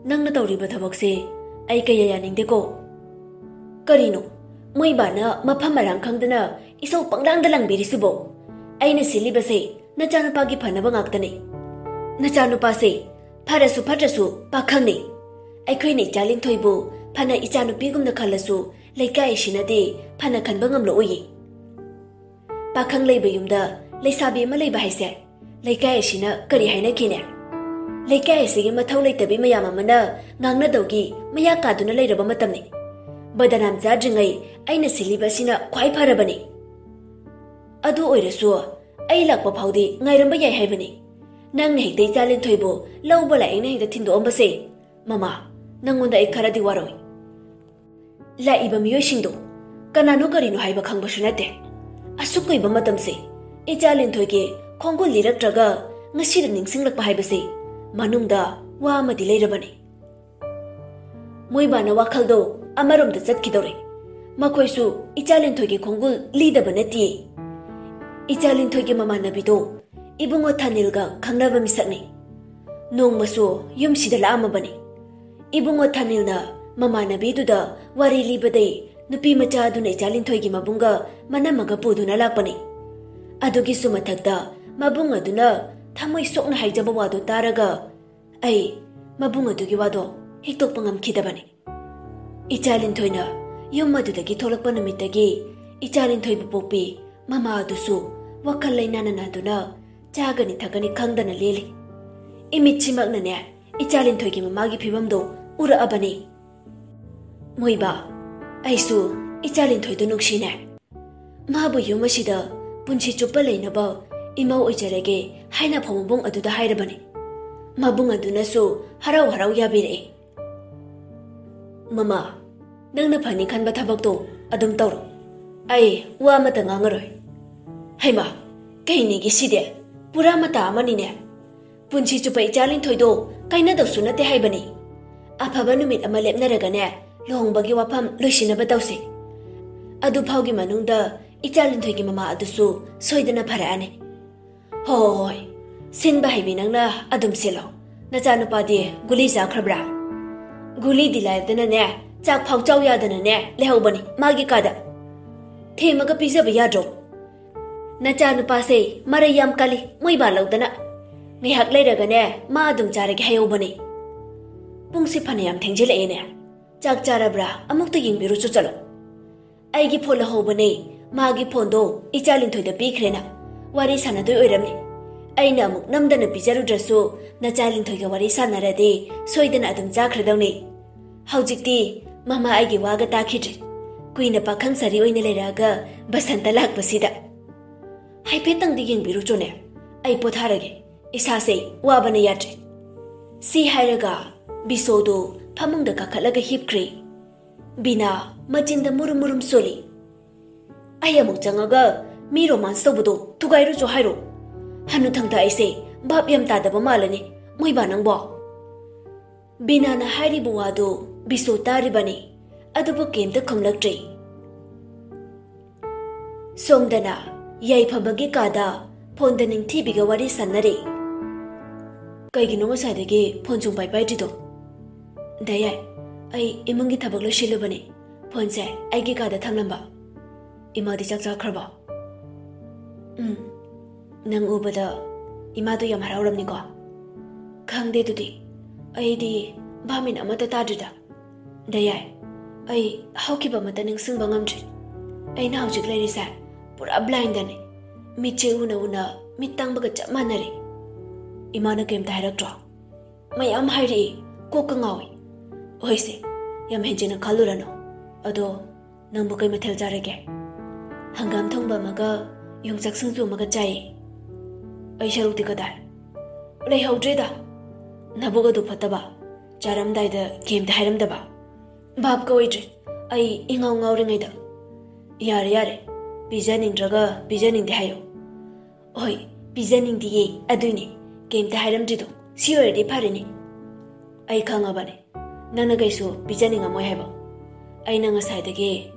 ꯅꯪꯅ ꯇꯧꯔꯤꯕ ꯊꯕꯛꯁꯦ ꯑꯩ ꯀꯌꯥ ꯌꯥꯅꯤꯡꯗꯦꯀꯣ꯫ ꯀꯔꯤꯅꯣ, ꯃꯣꯏ ꯕꯥꯅ ꯃꯐꯝ ꯃꯔꯥꯡ ꯈꯪꯗꯅ ꯏꯁꯧ ꯄꯪꯂꯥꯡꯗ ꯂꯥꯡꯕꯤꯔꯤꯁꯤꯕꯣ? ꯑꯩꯅ ꯁꯤꯜꯂꯤꯕꯁꯦ ꯅꯆꯥꯅꯨꯄꯥꯒꯤ ꯐꯅꯕ ꯉꯥꯛꯇꯅꯤ꯫ ꯅꯆꯥꯅꯨꯄꯥꯁꯦ ꯐꯔꯁꯨ ꯐꯠꯇ꯭ꯔꯁꯨ ꯄꯥꯈꯪꯅꯤ꯫ ꯑꯩꯈꯣꯏꯅ ꯏꯆꯥ ꯂꯤꯟꯊꯣꯏꯕꯨ ꯐꯅ ꯏꯆꯥꯅꯨꯄꯤꯒꯨꯝꯅ ꯈꯜꯂꯁꯨ ꯂꯩꯀꯥꯏ ꯑꯁꯤꯅꯗꯤ ꯐꯅ ꯈꯟꯕ ꯉꯝꯂꯛꯑꯣꯏꯌꯦ꯫ ꯄꯥꯈꯪ ꯂꯩꯕ ꯌꯨꯝꯗ ꯂꯩꯁꯥꯕꯤ ꯑꯃ ꯂꯩꯕ ꯍꯥꯏꯁꯦ ꯂꯩꯀꯥꯏ ꯑꯁꯤꯅ ꯀꯔꯤ ꯍꯥꯏꯅꯈꯤꯅꯦ? ꯂꯩꯀꯥꯏ ꯑꯁꯤꯒꯤ ꯃꯊꯧ ꯂꯩꯇꯕꯤ ꯃꯌꯥꯝ ꯑꯃꯅ ꯉꯥꯡꯅꯗꯧꯒꯤ ꯃꯌꯥ ꯀꯥꯗꯨꯅ ꯂꯩꯔꯕ ꯃꯇꯝꯅꯤ꯫ ꯕꯗꯅꯥꯝ ꯆꯥꯗ꯭ꯔꯤꯉꯩ ꯑꯩꯅ ꯁꯤꯜꯂꯤꯕ ꯑꯁꯤꯅ ꯈ꯭ꯋꯥꯏ ꯐꯔꯕꯅꯤ꯫ ꯑꯗꯨ ꯑꯣꯏꯔꯁꯨ ꯑꯩ ꯂꯥꯛꯄ ꯐꯥꯎꯗꯤ ꯉꯥꯏꯔꯝꯕ ꯌꯥꯏ ꯍꯥꯏꯕꯅꯤ꯫ ꯅꯪꯅ ꯍꯦꯛꯇ ꯏꯆꯥ ꯂꯤꯟꯊꯣꯏꯕꯨ ꯂꯧꯕ ꯂꯥꯛꯑꯦꯅ ꯍꯦꯛꯇ ꯊꯤꯟꯗꯣꯛꯑꯝꯕꯁꯦ꯫ ꯃꯃꯥ, ꯅꯪꯉꯣꯟꯗ ꯑꯩ ꯈꯔꯗꯤ ꯋꯥꯔꯧꯏ꯫ ꯂꯥꯛꯏꯕ ꯃꯤꯑꯣꯏꯁꯤꯡꯗꯣ ꯀꯅꯥꯅꯣ ꯀꯔꯤꯅꯣ ꯍꯥꯏꯕ ꯈꯪꯕꯁꯨ ꯅꯠꯇꯦ꯫ ꯑꯁꯨꯛ ꯀꯨꯏꯕ ꯃꯇꯝꯁꯦ ꯏꯆꯥ ꯂꯤꯟꯊꯣꯏꯒꯤ ꯈꯣꯡꯒꯨꯜ ꯂꯤꯔꯛꯇ꯭ꯔꯒ ꯉꯁꯤꯗ ꯅꯤꯡꯁꯤꯡꯂꯛꯄ ꯍꯥꯏꯕꯁꯤ ꯃꯅꯨꯡꯗ ꯋꯥ ꯑꯃꯗꯤ ꯂꯩꯔꯕꯅꯤ꯫ ꯃꯣꯏꯕꯥꯅ ꯋꯥꯈꯜꯗꯣ ꯑꯃꯔꯣꯝꯗ ꯆꯠꯈꯤꯗꯧꯔꯦ꯫ ꯃꯈꯣꯏꯁꯨ ꯏꯆꯥ ꯂꯤꯟꯊꯣꯏꯒꯤ ꯈꯣꯡꯒꯨꯜ ꯂꯤꯗꯕ ꯅꯠꯇꯦ꯫ ꯏꯆꯥ ꯂꯤꯟꯊꯣꯏꯒꯤ ꯃꯃꯥꯟꯅꯕꯤꯗꯣ ꯏꯕꯨꯡꯉꯣ ꯊꯥꯅꯤꯜꯒ ꯈꯪꯅꯕ ꯃꯤꯁꯛꯅꯤ꯫ ꯅꯣꯡꯃꯁꯨ ꯌꯨꯝꯁꯤꯗ ꯂꯥꯛꯑꯝꯃꯕꯅꯤ꯫ ꯏꯕꯨꯡꯉꯣ ꯊꯥꯅꯤꯜꯅ ꯃꯃꯥꯟꯅꯕꯤꯗꯨꯗ ꯋꯥꯔꯤ ꯂꯤꯕꯗꯩ ꯅꯨꯄꯤ ꯃꯆꯥ ꯑꯗꯨꯅ ꯏꯆꯥ ꯂꯤꯟꯊꯣꯏꯒꯤ ꯃꯕꯨꯡꯒ ꯃꯅꯝꯃꯒ ꯄꯨꯗꯨꯅ ꯂꯥꯛꯄꯅꯤ꯫ ꯑꯗꯨꯒꯤꯁꯨ ꯃꯊꯛꯇ ꯃꯕꯨꯡ ꯑꯗꯨꯅ ꯊꯃꯣꯏ ꯁꯣꯛꯅ ꯍꯥꯏꯖꯕ ꯋꯥꯗꯨ ꯇꯥꯔꯒ ꯑꯩ ꯃꯕꯨꯡ ꯑꯗꯨꯒꯤ ꯋꯥꯗꯣ ꯍꯤꯛꯇꯣꯛꯄ ꯉꯝꯈꯤꯗꯕꯅꯤ꯫ ꯏꯆꯥ ꯂꯤꯟꯊꯣꯏꯅ ꯌꯨꯝ ꯑꯗꯨꯗꯒꯤ ꯊꯣꯛꯂꯛꯄ ꯅꯨꯃꯤꯠꯇꯒꯤ ꯏꯆꯥ ꯂꯤꯟꯊꯣꯏꯕꯨ ꯄꯣꯛꯄꯤ ꯃꯃꯥ ꯑꯗꯨꯁꯨ ꯋꯥꯈꯜ ꯂꯩꯅꯥꯅ ꯅꯥꯗꯨꯅ ꯆꯥꯒꯅꯤ ꯊꯛꯀꯅꯤ ꯈꯪꯗꯅ ꯂꯦꯜꯂꯤ꯫ ꯏꯃꯤꯠꯁꯤꯃꯛꯅꯅꯦ ꯏꯆꯥ ꯂꯤꯟꯊꯣꯏꯒꯤ ꯃꯃꯥꯒꯤ ꯐꯤꯕꯝꯗꯣ ꯎꯔꯛꯑꯕꯅꯤ꯫ ꯃꯣꯏꯕꯥ, ꯑꯩꯁꯨ ꯏꯆꯥ ꯂꯤꯟꯊꯣꯏꯗꯨ ꯅꯨꯡꯁꯤꯅꯦ꯫ ꯃꯥꯕꯨ ꯌꯨꯝ ꯑꯁꯤꯗ ꯄꯨꯟꯁꯤ ꯆꯨꯞꯄ ꯂꯩꯅꯕ ꯏꯃꯧ ꯑꯣꯏꯖꯔꯒꯦ ꯍꯥꯏꯅ ꯐꯥꯎ ꯃꯕꯨꯡ ꯑꯗꯨꯗ ꯍꯥꯏꯔꯕꯅꯤ꯫ ꯃꯕꯨꯡ ꯑꯗꯨꯅꯁꯨ ꯍꯔꯥꯎ ꯍꯔꯥꯎ ꯌꯥꯕꯤꯔꯛꯏ꯫ ꯃꯃꯥ, ꯅꯪꯅ ꯐꯅꯤ ꯈꯟꯕ ꯊꯕꯛꯇꯣ ꯑꯗꯨꯝ ꯇꯧꯔꯣ꯫ ꯑꯩ ꯋꯥ ꯑꯃꯠꯇ ꯉꯥꯡꯉꯔꯣꯏ꯫ ꯍꯩꯃꯥ, ꯀꯩꯅꯦꯒꯤ ꯁꯤꯗꯤ? ꯄꯨꯔꯥ ꯃꯇꯥ ꯑꯃꯅꯤꯅꯦ꯫ ꯄꯨꯟꯁꯤ ꯆꯨꯞꯄ ꯏꯆꯥ ꯂꯤꯟꯊꯣꯏꯗꯣ ꯀꯥꯏꯅꯗꯧꯁꯨ ꯅꯠꯇꯦ ꯍꯥꯏꯕꯅꯤ꯫ ꯑꯐꯕ ꯅꯨꯃꯤꯠ ꯑꯃ ꯂꯦꯞꯅꯔꯒꯅꯦ ꯂꯨꯍꯣꯡꯕꯒꯤ ꯋꯥꯐꯝ ꯂꯣꯏꯁꯤꯟꯅꯕ ꯇꯧꯁꯤ꯫ ꯑꯗꯨ ꯐꯥꯎꯒꯤ ꯃꯅꯨꯡꯗ ꯏꯆꯥ ꯂꯤꯟꯊꯣꯏꯒꯤ ꯃꯃꯥ ꯑꯗꯨꯁꯨ ꯁꯣꯏꯗꯅ ꯐꯔꯛꯑꯅꯤ꯫ ꯍꯣꯏ, ꯍꯣꯏ, ꯍꯣꯏ꯫ ꯁꯤꯟꯕ ꯍꯩꯕꯤ ꯅꯪꯅ ꯑꯗꯨꯝ ꯁꯤꯜꯂꯣ꯫ ꯅꯆꯥꯅꯨꯄꯥꯗꯤ ꯒꯨꯂꯤ ꯆꯥꯈ꯭ꯔꯕ꯭ꯔꯥ? ꯒꯨꯂꯤꯗꯤ ꯂꯥꯏꯔꯗꯅꯅꯦ, ꯆꯥꯛ ꯐꯥꯎ ꯆꯥꯎ ꯌꯥꯗꯅꯅꯦ ꯂꯩꯍꯧꯕꯅꯤ ꯃꯥꯒꯤ ꯀꯥꯗ꯫ ꯊꯦꯝꯃꯒ ꯄꯤꯖꯕ ꯌꯥꯗ꯭ꯔꯣ? ꯅꯆꯥꯅꯨꯄꯥꯁꯦ ꯃꯔꯩ ꯌꯥꯝ ꯀꯜꯂꯤ, ꯃꯣꯏꯕꯥ ꯂꯧꯗꯅ꯫ ꯉꯥꯏꯍꯥꯛ ꯂꯩꯔꯒꯅꯦ ꯃꯥ ꯑꯗꯨꯝ ꯆꯥꯔꯒꯦ ꯍꯥꯏꯍꯧꯕꯅꯤ꯫ ꯄꯨꯡꯁꯦ ꯐꯅꯌꯥꯝ ꯊꯦꯡꯖꯤꯜꯂꯛꯑꯦꯅꯦ꯫ ꯆꯥꯛ ꯆꯥꯔꯕ꯭ꯔꯥ? ꯑꯃꯨꯛꯇ ꯌꯦꯡꯕꯤꯔꯨꯆꯣ ꯆꯠꯂꯣ꯫ ꯑꯩꯒꯤ ꯐꯣꯟ ꯂꯧꯍꯧꯕꯅꯦ, ꯃꯥꯒꯤ ꯐꯣꯟꯗꯣ ꯏꯆꯥ ꯂꯤꯟꯊꯣꯏꯗ ꯄꯤꯈ꯭ꯔꯦꯅ꯫ ꯋꯥꯔꯤ ꯁꯥꯟꯅꯗꯣꯏ ꯑꯣꯏꯔꯝꯅꯤ꯫ ꯑꯩꯅ ꯑꯃꯨꯛ ꯅꯝꯗꯅ ꯄꯤꯖꯔꯨꯗ꯭ꯔꯁꯨ ꯅꯆꯥ ꯂꯤꯟꯊꯣꯏꯒ ꯋꯥꯔꯤ ꯁꯥꯟꯅꯔꯗꯤ ꯁꯣꯏꯗꯅ ꯑꯗꯨꯝ ꯆꯥꯈ꯭ꯔꯗꯧꯅꯤ꯫ ꯍꯧꯖꯤꯛꯇꯤ ꯃꯃꯥ ꯑꯩꯒꯤ ꯋꯥꯒ ꯇꯥꯈꯤꯗ꯭ꯔꯦ꯫ ꯀꯨꯏꯅ ꯄꯥꯈꯪ ꯁꯥꯔꯤ ꯑꯣꯏꯅ ꯂꯩꯔꯛꯑꯒ ꯕꯁꯟꯇ ꯂꯥꯛꯄꯁꯤꯗ꯫ ꯍꯥꯏꯐꯦꯠꯇꯪꯗꯤ ꯌꯦꯡꯕꯤꯔꯨꯆꯣꯅꯦ, ꯑꯩ ꯄꯣꯊꯥꯔꯒꯦ, ꯏꯁꯥꯁꯦ ꯋꯥꯕꯅ ꯌꯥꯗ꯭ꯔꯦ꯫ ꯁꯤ ꯍꯥꯏꯔꯒ ꯕꯤꯁꯣꯗꯨ ꯐꯃꯨꯡꯗ ꯀꯥꯈꯠꯂꯒ ꯍꯤꯞꯈ꯭ꯔꯦ꯫ ꯕꯤꯅꯥ ꯃꯆꯤꯟꯗ ꯃꯨꯔꯨꯝ ꯃꯨꯔꯨꯝ ꯁꯣꯜꯂꯤ꯫ ꯑꯩ ꯑꯃꯨꯛ ꯆꯪꯉꯒ ꯃꯤ ꯔꯣꯃꯥꯟꯁ ꯇꯧꯕꯗꯣ ꯊꯨꯒꯥꯏꯔꯨꯆꯣ ꯍꯥꯏꯔꯣ? ꯍꯅꯨꯊꯪꯗ ꯑꯩꯁꯦ ꯚꯥꯞ ꯌꯥꯝ ꯇꯥꯗꯕ ꯃꯥꯜꯂꯅꯤ, ꯃꯣꯏꯕꯥ ꯅꯪꯕꯣ꯫ ꯕꯤꯅꯥꯅ ꯍꯥꯏꯔꯤꯕ ꯋꯥꯗꯨ ꯕꯤꯁꯣ ꯇꯥꯔꯤꯕꯅꯤ, ꯑꯗꯨꯕꯨ ꯀꯩꯝꯇ ꯈꯨꯝꯂꯛꯇ꯭ꯔꯦ꯫ ꯁꯣꯝꯗꯅ ꯌꯥꯏꯐꯕꯒꯤ ꯀꯥꯗ ꯐꯣꯟꯗ ꯅꯤꯡꯊꯤꯕꯤꯒ ꯋꯥꯔꯤ ꯁꯥꯟꯅꯔꯤ꯫ ꯀꯩꯒꯤꯅꯣ ꯉꯁꯥꯏꯗꯒꯤ ꯐꯣꯟ ꯁꯨꯡꯄꯥꯏ ꯄꯥꯏꯗ꯭ꯔꯤꯗꯣ? ꯗꯌꯥꯏ, ꯑꯩ ꯏꯃꯨꯡꯒꯤ ꯊꯕꯛ ꯂꯣꯏꯁꯤꯜꯂꯨꯕꯅꯦ꯫ ꯐꯣꯟꯁꯦ ꯑꯩꯒꯤ ꯀꯥꯗ ꯊꯝꯂꯝꯕ꯫ ꯏꯃꯥꯗꯤ ꯆꯥꯛ ꯆꯥꯈ꯭ꯔꯕꯣ? ꯎꯝ꯫ ꯅꯪ ꯎꯕꯗ ꯏꯃꯥꯗꯣ ꯌꯥꯝ ꯍꯔꯥꯎꯔꯝꯅꯤꯀꯣ? ꯈꯪꯗꯦ ꯑꯗꯨꯗꯤ꯫ ꯑꯩꯗꯤ ꯚꯥꯞꯃꯦꯟ ꯑꯃꯠꯇ ꯇꯥꯗ꯭ꯔꯤꯗ꯫ ꯗꯌꯥꯏ, ꯑꯩ ꯍꯧꯈꯤꯕ ꯑꯃꯠꯇ ꯅꯤꯡꯁꯤꯡꯕ ꯉꯝꯗ꯭ꯔꯤ꯫ ꯑꯩꯅ ꯍꯧꯖꯤꯛ ꯂꯩꯔꯤꯁꯦ ꯄꯨꯔꯥ blindꯗꯅꯦ꯫ ꯃꯤꯠꯁꯦ ꯎꯅ ꯎꯅ ꯃꯤꯠ ꯇꯥꯡꯕꯒ ꯆꯞ ꯃꯥꯟꯅꯔꯦ꯫ ꯏꯃꯥꯅ ꯀꯩꯝꯇ ꯍꯥꯏꯔꯛꯇ꯭ꯔꯣ? ꯃꯌꯥꯝ ꯍꯥꯏꯔꯛꯏ, ꯀꯣꯛꯀ ꯉꯥꯎꯏ꯫ ꯍꯣꯏꯁꯦ, ꯌꯥꯝ ꯍꯦꯟꯖꯤꯟꯅ ꯈꯜꯂꯨꯔꯅꯨ꯫ ꯑꯗꯣ ꯅꯪꯕꯨ ꯀꯩ ꯃꯊꯦꯜ ꯆꯥꯔꯒꯦ? ꯍꯪꯒꯥꯝ ꯊꯣꯡꯕ ꯑꯃꯒ ꯌꯣꯡꯆꯥꯛ ꯁꯤꯡꯖꯨ ꯑꯃꯒ ꯆꯥꯏꯌꯦ꯫ ꯑꯩ ꯁꯔꯨꯛꯇꯤ ꯀꯗꯥꯏ? ꯂꯩꯍꯧꯗ꯭ꯔꯦꯗ꯫ ꯅꯕꯨꯛ ꯑꯗꯨ ꯐꯠꯇꯕ, ꯆꯥꯔꯝꯗꯥꯏꯗ ꯀꯩꯝꯇ ꯍꯥꯏꯔꯝꯗꯕ꯫ ꯚꯥꯞꯀ ꯑꯣꯏꯗ꯭ꯔꯦ꯫ ꯑꯩ ꯏꯉꯥꯎ ꯉꯥꯎꯔꯤꯉꯩꯗ꯫ ꯌꯥꯔꯦ, ꯌꯥꯔꯦ꯫ ꯄꯤꯖꯅꯤꯡꯗ꯭ꯔꯒ ꯄꯤꯖꯅꯤꯡꯗꯦ ꯍꯥꯏꯌꯣ꯫ ꯍꯣꯏ, ꯄꯤꯖꯅꯤꯡꯗꯤꯌꯦ, ꯑꯗꯨꯏꯅꯦ ꯀꯩꯝꯇ ꯍꯥꯏꯔꯝꯗ꯭ꯔꯤꯗꯣ꯫ ꯁꯤ ꯑꯣꯏꯔꯗꯤ ꯐꯔꯦꯅꯦ꯫ ꯑꯩ ꯈꯪꯉꯕꯅꯦ, ꯅꯪꯅ ꯀꯩꯁꯨ ꯄꯤꯖꯅꯤꯡꯉꯝꯃꯣꯏ ꯍꯥꯏꯕ꯫ ꯑꯩꯅ ꯉꯁꯥꯏꯗꯒꯤ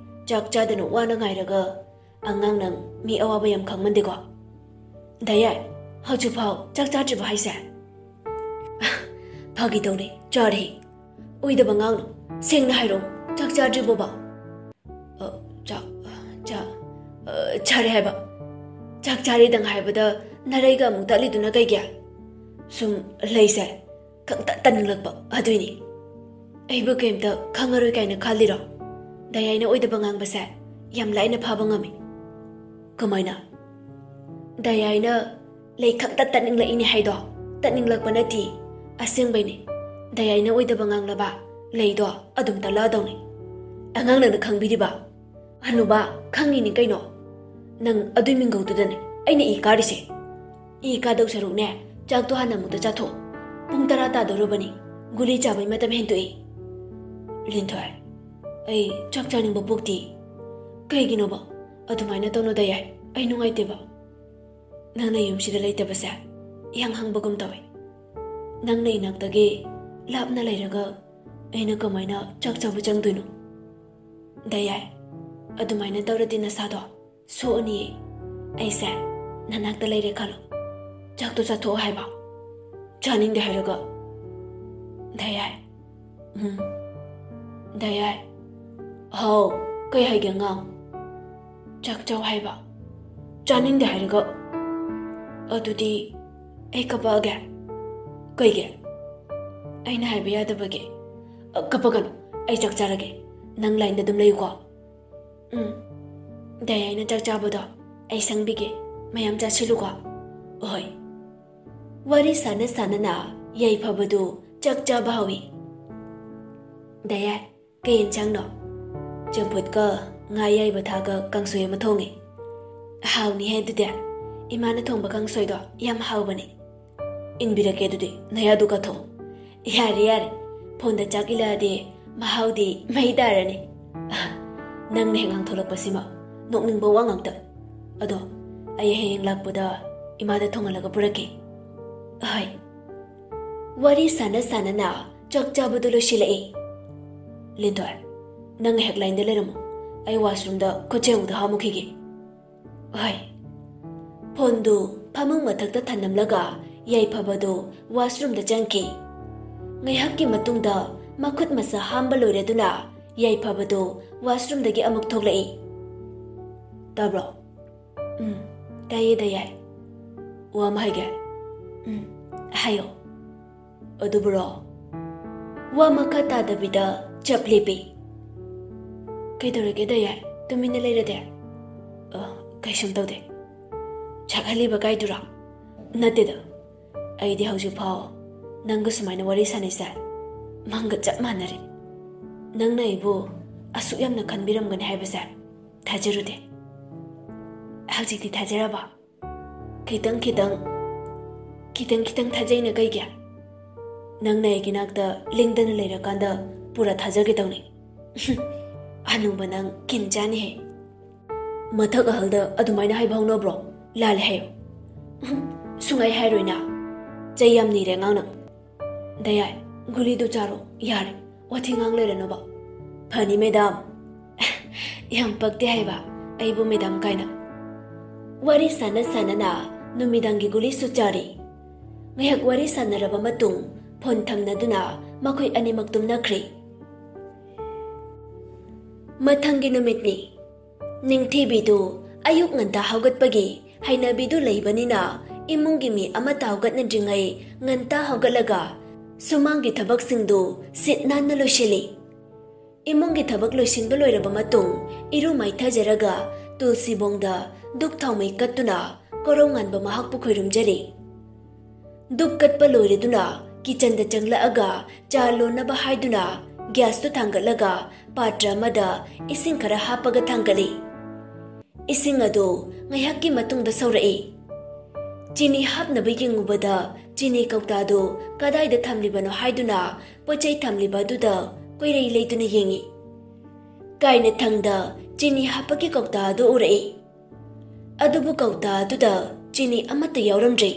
ꯆꯥꯛ ꯆꯥꯗꯅ ꯋꯥꯅ ꯉꯥꯏꯔꯒ ꯑꯉꯥꯡ ꯅꯪ ꯃꯤ ꯑꯋꯥꯕ ꯌꯥꯝ ꯈꯪꯃꯟꯗꯦꯀꯣ꯫ ꯗꯌꯥꯏ, ꯍꯧꯖꯤꯛꯐꯥꯎ ꯆꯥꯛ ꯆꯥꯗ꯭ꯔꯤꯕꯣ ꯍꯥꯏꯁꯦ? ꯐꯥꯒꯤ ꯇꯧꯅꯦ, ꯆꯥꯔꯦ꯫ ꯑꯣꯏꯗꯕ ꯉꯥꯡꯅꯨ, ꯁꯦꯡꯅ ꯍꯥꯏꯔꯛꯑꯣ, ꯆꯥꯛ ꯆꯥꯗ꯭ꯔꯤꯕꯣꯕ? ꯑ, ꯆꯥꯛ, ꯆꯥꯛ, ꯑ, ꯆꯥꯔꯦ ꯍꯥꯏꯕ꯫ ꯆꯥꯛ ꯆꯥꯔꯦꯗꯪ ꯍꯥꯏꯕꯗ ꯅꯔꯩꯒ ꯑꯃꯨꯛ ꯇꯠꯂꯤꯗꯨꯅ ꯀꯩꯒꯤ? ꯁꯨꯝ ꯂꯩꯁꯦ ꯈꯪꯇ ꯇꯟꯅꯤꯡꯂꯛꯄ ꯑꯗꯨꯏꯅꯤ꯫ ꯑꯩꯕꯨ ꯀꯩꯝꯇ ꯈꯪꯉꯔꯣꯏ ꯀꯥꯏꯅ ꯈꯜꯂꯤꯔꯣ? ꯗꯌꯥꯏꯅ ꯑꯣꯏꯗꯕ ꯉꯥꯡꯕꯁꯦ ꯌꯥꯝ ꯂꯥꯏꯅ ꯐꯥꯕ ꯉꯝꯃꯤ꯫ ꯀꯃꯥꯏꯅ? ꯗꯌꯥꯏꯅ ꯂꯩ ꯈꯛꯇ ꯇꯠꯅꯤꯡꯂꯛꯏꯅꯦ ꯍꯥꯏꯗꯣ ꯇꯠꯅꯤꯡꯂꯛꯄ ꯅꯠꯇꯦ꯫ ꯑꯁꯦꯡꯕꯩꯅꯦ꯫ ꯗꯌꯥꯏꯅ ꯑꯣꯏꯗꯕ ꯉꯥꯡꯂꯕ ꯂꯩꯗꯣ ꯑꯗꯨꯝ ꯇꯠꯂꯛꯑꯗꯧꯅꯦ꯫ ꯑꯉꯥꯡ ꯅꯪꯅ ꯈꯪꯕꯤꯔꯤꯕ? ꯍꯅꯨꯕ, ꯈꯪꯉꯤꯅꯤ ꯀꯩꯅꯣ꯫ ꯅꯪ ꯑꯗꯨꯏ ꯃꯤꯡꯒꯧꯗꯨꯗꯅꯦ ꯑꯩꯅ ꯏ ꯀꯥꯔꯤꯁꯦ꯫ ꯏ ꯀꯥꯗꯧ ꯁꯔꯨꯛꯅꯦ, ꯆꯥꯛꯇꯣ ꯍꯥꯟꯅ ꯑꯃꯨꯛꯇ ꯆꯥꯊꯣꯛ꯫ ꯄꯨꯡ ꯇꯔꯥ ꯇꯥꯗꯧꯔꯕꯅꯤ꯫ ꯒꯨꯂꯤ ꯆꯥꯕꯩ ꯃꯇꯝ ꯍꯦꯟꯗꯣꯛꯏ꯫ ꯂꯤꯟꯊꯣꯏ, ꯑꯩ ꯆꯥꯛ ꯆꯥꯅꯤꯡꯕ ꯄꯣꯛꯇꯤ꯫ ꯀꯩꯒꯤꯅꯣꯕ? ꯑꯗꯨꯃꯥꯏꯅ ꯇꯧꯅꯨ ꯗꯌꯥꯏ, ꯑꯩ ꯅꯨꯡꯉꯥꯏꯇꯦꯕ꯫ ꯅꯪꯅ ꯌꯨꯝꯁꯤꯗ ꯂꯩꯇꯕꯁꯦ ꯏꯍꯪ ꯍꯪꯕꯒꯨꯝ ꯇꯧꯏ꯫ ꯅꯪꯅ ꯏꯅꯥꯛꯇꯒꯤ ꯂꯥꯞꯅ ꯂꯩꯔꯒ ꯑꯩꯅ ꯀꯃꯥꯏꯅ ꯆꯥꯛ ꯆꯥꯕ ꯆꯪꯗꯣꯏꯅꯣ? ꯗꯌꯥꯏ, ꯑꯗꯨꯃꯥꯏꯅ ꯇꯧꯔꯗꯤ ꯅꯁꯥꯗꯣ ꯁꯣꯛꯑꯅꯤꯌꯦ꯫ ꯑꯩꯁꯦ ꯅꯅꯥꯛꯇ ꯂꯩꯔꯦ ꯈꯜꯂꯣ꯫ ꯆꯥꯛꯇꯣ ꯆꯥꯊꯣꯛꯑꯣ ꯍꯥꯏꯕ꯫ ꯆꯥꯅꯤꯡꯗꯦ ꯍꯥꯏꯔꯒ꯫ ꯗꯌꯥꯏ꯫ ꯎꯝ꯫ ꯗꯌꯥꯏ꯫ ꯍꯥꯎ, ꯀꯩ ꯍꯥꯏꯒꯦ ꯑꯉꯥꯡ? ꯆꯥꯛ ꯆꯥꯎ ꯍꯥꯏꯕ꯫ ꯆꯥꯅꯤꯡꯗꯦ ꯍꯥꯏꯔꯒ꯫ ꯑꯗꯨꯗꯤ ꯑꯩ ꯀꯞꯄꯛꯑꯒꯦ꯫ ꯀꯩꯒꯤ? ꯑꯩꯅ ꯍꯥꯏꯕ ꯌꯥꯗꯕꯒꯤ꯫ ꯑ, ꯀꯞꯄꯛꯀꯅꯨ꯫ ꯑꯩ ꯆꯥꯛ ꯆꯥꯔꯒꯦ꯫ ꯅꯪ ꯂꯥꯏꯟꯗ ꯑꯗꯨꯝ ꯂꯩꯌꯨꯀꯣ꯫ ꯎꯝ꯫ ꯗꯌꯥꯏꯅ ꯆꯥꯛ ꯆꯥꯕꯗꯣ ꯑꯩ ꯁꯪꯕꯤꯒꯦ꯫ ꯃꯌꯥꯝ ꯆꯥꯁꯤꯜꯂꯨꯀꯣ꯫ ꯍꯣꯏ꯫ ꯋꯥꯔꯤ ꯁꯥꯟꯅ ꯁꯥꯟꯅꯅ ꯌꯥꯏꯐꯕꯗꯨ ꯆꯥꯛ ꯆꯥꯕ ꯍꯧꯏ꯫ ꯗꯌꯥꯏ, ꯀꯩ ꯌꯦꯟꯁꯥꯡꯅꯣ? ꯆꯝꯐꯨꯠꯀ ꯉꯥ ꯑꯌꯥꯏꯕ ꯊꯥꯛꯑꯒ ꯀꯥꯡꯁꯣꯏ ꯑꯃ ꯊꯣꯡꯉꯦ꯫ ꯍꯥꯎꯅꯤꯍꯦ ꯑꯗꯨꯗꯤ꯫ ꯏꯃꯥꯅ ꯊꯣꯡꯕ ꯀꯥꯡꯁꯣꯏꯗꯣ ꯌꯥꯝ ꯍꯥꯎꯕꯅꯦ꯫ ꯏꯟꯕꯤꯔꯛꯀꯦ ꯑꯗꯨꯗꯤ, ꯅꯌꯥꯗꯨ ꯀꯠꯊꯣꯛ꯫ ꯌꯥꯔꯦ, ꯌꯥꯔꯦ꯫ ꯐꯣꯟꯗ ꯆꯥꯛ ꯏꯜꯂꯛꯑꯗꯤ ꯃꯍꯥꯎꯗꯤ ꯃꯩ ꯇꯥꯔꯅꯤ꯫ ꯅꯪꯅ ꯍꯦꯛ ꯉꯥꯡꯊꯣꯛꯂꯛꯄꯁꯤꯃ ꯅꯣꯛꯅꯤꯡꯕ ꯋꯥ ꯉꯥꯛꯇ꯫ ꯑꯗꯣ ꯑꯩ ꯍꯌꯦꯡ ꯂꯥꯛꯄꯗ ꯏꯃꯥꯗ ꯊꯣꯡꯍꯜꯂꯒ ꯄꯨꯔꯛꯀꯦ꯫ ꯍꯣꯏ꯫ ꯋꯥꯔꯤ ꯁꯥꯟꯅ ꯁꯥꯟꯅꯅ ꯆꯥꯛ ꯆꯥꯕꯗꯨ ꯂꯣꯏꯁꯤꯜꯂꯛꯏ꯫ ꯂꯤꯟꯊꯣꯏ, ꯅꯪ ꯍꯦꯛ ꯂꯥꯏꯟꯗ ꯂꯩꯔꯝꯃꯨ꯫ ꯑꯩ ꯋꯥꯁꯔꯨꯝꯗ ꯈꯨꯠꯁꯦ ꯑꯃꯨꯛꯇ ꯍꯥꯝꯃꯨꯈꯤꯒꯦ꯫ ꯍꯣꯏ꯫ ꯐꯣꯟꯗꯨ ꯐꯃꯨꯡ ꯃꯊꯛꯇ ꯊꯅꯝꯂꯒ ꯌꯥꯏꯐꯕꯗꯨ ꯋꯥꯁꯔꯨꯝꯗ ꯆꯪꯈꯤ꯫ ꯉꯥꯏꯍꯥꯛꯀꯤ ꯃꯇꯨꯡꯗ ꯃꯈꯨꯠ ꯃꯁꯥ ꯍꯥꯝꯕ ꯂꯣꯏꯔꯗꯨꯅ ꯌꯥꯏꯐꯕꯗꯨ ꯋꯥꯁꯔꯨꯝꯗꯒꯤ ꯑꯃꯨꯛ ꯊꯣꯛꯂꯛꯏ꯫ ꯇꯥꯕ꯭ꯔꯣ? ꯎꯝ, ꯇꯥꯏꯌꯦ ꯗꯌꯥꯏ꯫ ꯋꯥ ꯑꯃ ꯍꯥꯏꯒꯦ꯫ ꯎꯝ, ꯍꯥꯏꯌꯣ꯫ ꯑꯗꯨꯕꯨꯔꯣ? ꯋꯥ ꯃꯈꯥ ꯇꯥꯗꯕꯤꯗ ꯆꯞ ꯂꯦꯞꯄꯤ꯫ ꯀꯩꯗꯧꯔꯒꯦ ꯗꯌꯥꯏ? ꯇꯨꯃꯤꯟꯅ ꯂꯩꯔꯗꯤ? ꯑ, ꯀꯩꯁꯨꯝ ꯇꯧꯗꯦ꯫ ꯁꯛꯍꯜꯂꯤꯕ ꯀꯥꯏꯗꯨꯔꯣ? ꯅꯠꯇꯦꯗ, ꯑꯩꯗꯤ ꯍꯧꯖꯤꯛꯐꯥꯎ ꯅꯪꯒ ꯁꯨꯃꯥꯏꯅ ꯋꯥꯔꯤ ꯁꯥꯟꯅꯩꯁꯦ ꯃꯪꯒ ꯆꯞ ꯃꯥꯟꯅꯔꯦ꯫ ꯅꯪꯅ ꯑꯩꯕꯨ ꯑꯁꯨꯛ ꯌꯥꯝꯅ ꯈꯟꯕꯤꯔꯝꯒꯅꯤ ꯍꯥꯏꯕꯁꯦ ꯊꯥꯖꯔꯨꯗꯦ꯫ ꯍꯧꯖꯤꯛꯇꯤ ꯊꯥꯖꯔꯕ? ꯈꯤꯇꯪ ꯈꯤꯇꯪ, ꯈꯤꯇꯪ ꯈꯤꯇꯪ ꯊꯥꯖꯩꯅ ꯀꯩꯒꯤ? ꯅꯪꯅ ꯑꯩꯒꯤ ꯅꯥꯛꯇ ꯂꯦꯡꯗꯅ ꯂꯩꯔꯀꯥꯟꯗ ꯄꯨꯔꯥ ꯊꯥꯖꯒꯦ ꯇꯧꯅꯤ꯫ ꯍꯅꯨꯕ ꯅꯪ ꯀꯤꯟ ꯆꯥꯅꯤꯍꯦ꯫ ꯃꯊꯛ ꯑꯍꯜꯗ ꯑꯗꯨꯃꯥꯏꯅ ꯍꯥꯏꯕ ꯍꯧꯅꯕ꯭ꯔꯣ? ꯂꯥꯜꯂꯦ ꯍꯥꯏꯌꯣ꯫ ꯁꯨꯡꯍꯥꯏ ꯍꯥꯏꯔꯣꯏꯅ꯫ ꯆꯩ ꯌꯥꯝ ꯅꯤꯔꯦ ꯑꯉꯥꯡ ꯅꯪ꯫ ꯗꯌꯥꯏ, ꯒꯨꯂꯤꯗꯨ ꯆꯥꯔꯣ꯫ ꯌꯥꯔꯦ, ꯋꯥꯊꯤ ꯉꯥꯡ ꯂꯩꯔꯅꯣꯕ꯫ ꯐꯅꯤ ꯃꯦꯗꯥꯝ꯫ ꯌꯥꯝ ꯄꯛꯇꯦ ꯍꯥꯏꯕ, ꯑꯩꯕꯨ ꯃꯦꯗꯥꯝ ꯀꯥꯏꯅ꯫ ꯋꯥꯔꯤ ꯁꯥꯟꯅ ꯁꯥꯟꯅꯅ ꯅꯨꯃꯤꯗꯥꯡꯒꯤ ꯒꯨꯂꯤꯁꯨ ꯆꯥꯔꯤ꯫ ꯉꯥꯏꯍꯥꯛ ꯋꯥꯔꯤ ꯁꯥꯟꯅꯔꯕ ꯃꯇꯨꯡ ꯐꯣꯟ ꯊꯝꯅꯗꯨꯅ ꯃꯈꯣꯏ ꯑꯅꯤꯃꯛ ꯇꯨꯝꯅꯈ꯭ꯔꯦ꯫ ꯃꯊꯪꯒꯤ ꯅꯨꯃꯤꯠꯅꯤ꯫ ꯅꯤꯡꯊꯤꯕꯤꯗꯨ ꯑꯌꯨꯛ ꯉꯟꯇꯥ ꯍꯧꯒꯠꯄꯒꯤ ꯍꯩꯅꯕꯤꯗꯨ ꯂꯩꯕꯅꯤꯅ ꯏꯃꯨꯡꯒꯤ ꯃꯤ ꯑꯃꯠꯇ ꯍꯧꯒꯠꯅꯗ꯭ꯔꯤꯉꯩ ꯉꯟꯇꯥ ꯍꯧꯒꯠꯂꯒ ꯁꯨꯃꯥꯡꯒꯤ ꯊꯕꯛꯁꯤꯡꯗꯨ ꯁꯤꯠ ꯅꯥꯟꯅ ꯂꯣꯏꯁꯤꯜꯂꯤ꯫ ꯏꯃꯨꯡꯒꯤ ꯊꯕꯛ ꯂꯣꯏꯁꯤꯟꯕ ꯂꯣꯏꯔꯕ ꯃꯇꯨꯡ ꯏꯔꯨ ꯃꯥꯏꯊꯖꯔꯒ ꯇꯨꯜꯁꯤꯕꯣꯡꯗ ꯙꯨꯛ ꯊꯥꯎꯃꯩ ꯀꯠꯇꯨꯅ ꯀꯣꯔꯧ ꯉꯥꯟꯕ ꯃꯍꯥꯛꯄꯨ ꯈꯣꯏꯔꯨꯝꯖꯔꯤ꯫ ꯙꯨꯛ ꯀꯠꯄ ꯂꯣꯏꯔꯗꯨꯅ ꯀꯤꯆꯟꯗ ꯆꯪꯂꯛꯑꯒ ꯆꯥ ꯂꯣꯟꯅꯕ ꯍꯥꯏꯗꯨꯅ ꯒ꯭ꯌꯥꯁꯇꯨ ꯊꯥꯡꯒꯠꯂꯒ ꯄꯥꯇ꯭ꯔ ꯑꯃꯗ ꯏꯁꯤꯡ ꯈꯔ ꯍꯥꯞꯄꯒ ꯊꯥꯡꯒꯠꯂꯤ꯫ ꯏꯁꯤꯡ ꯑꯗꯨ ꯉꯥꯏꯍꯥꯛꯀꯤ ꯃꯇꯨꯡꯗ ꯁꯧꯔꯛꯏ꯫ ꯆꯤꯅꯤ ꯍꯥꯞꯅꯕ ꯌꯦꯡꯉꯨꯕꯗ ꯆꯤꯅꯤ ꯀꯧꯇꯥꯗꯨ ꯀꯗꯥꯏꯗ ꯊꯝꯂꯤꯕꯅꯣ ꯍꯥꯏꯗꯨꯅ ꯄꯣꯠꯆꯩ ꯊꯝꯂꯤꯕ ꯑꯗꯨꯗ ꯀꯣꯏꯔꯩ ꯂꯩꯗꯨꯅ ꯌꯦꯡꯉꯤ꯫ ꯀꯥꯏꯅ ꯊꯪꯗ ꯆꯤꯅꯤ ꯍꯥꯞꯄꯒꯤ ꯀꯧꯇꯥ ꯑꯗꯨ ꯎꯔꯛꯏ꯫ ꯑꯗꯨꯕꯨ ꯀꯧꯇꯥ ꯑꯗꯨꯗ ꯆꯤꯅꯤ ꯑꯃꯠꯇ ꯌꯥꯎꯔꯝꯗ꯭ꯔꯦ꯫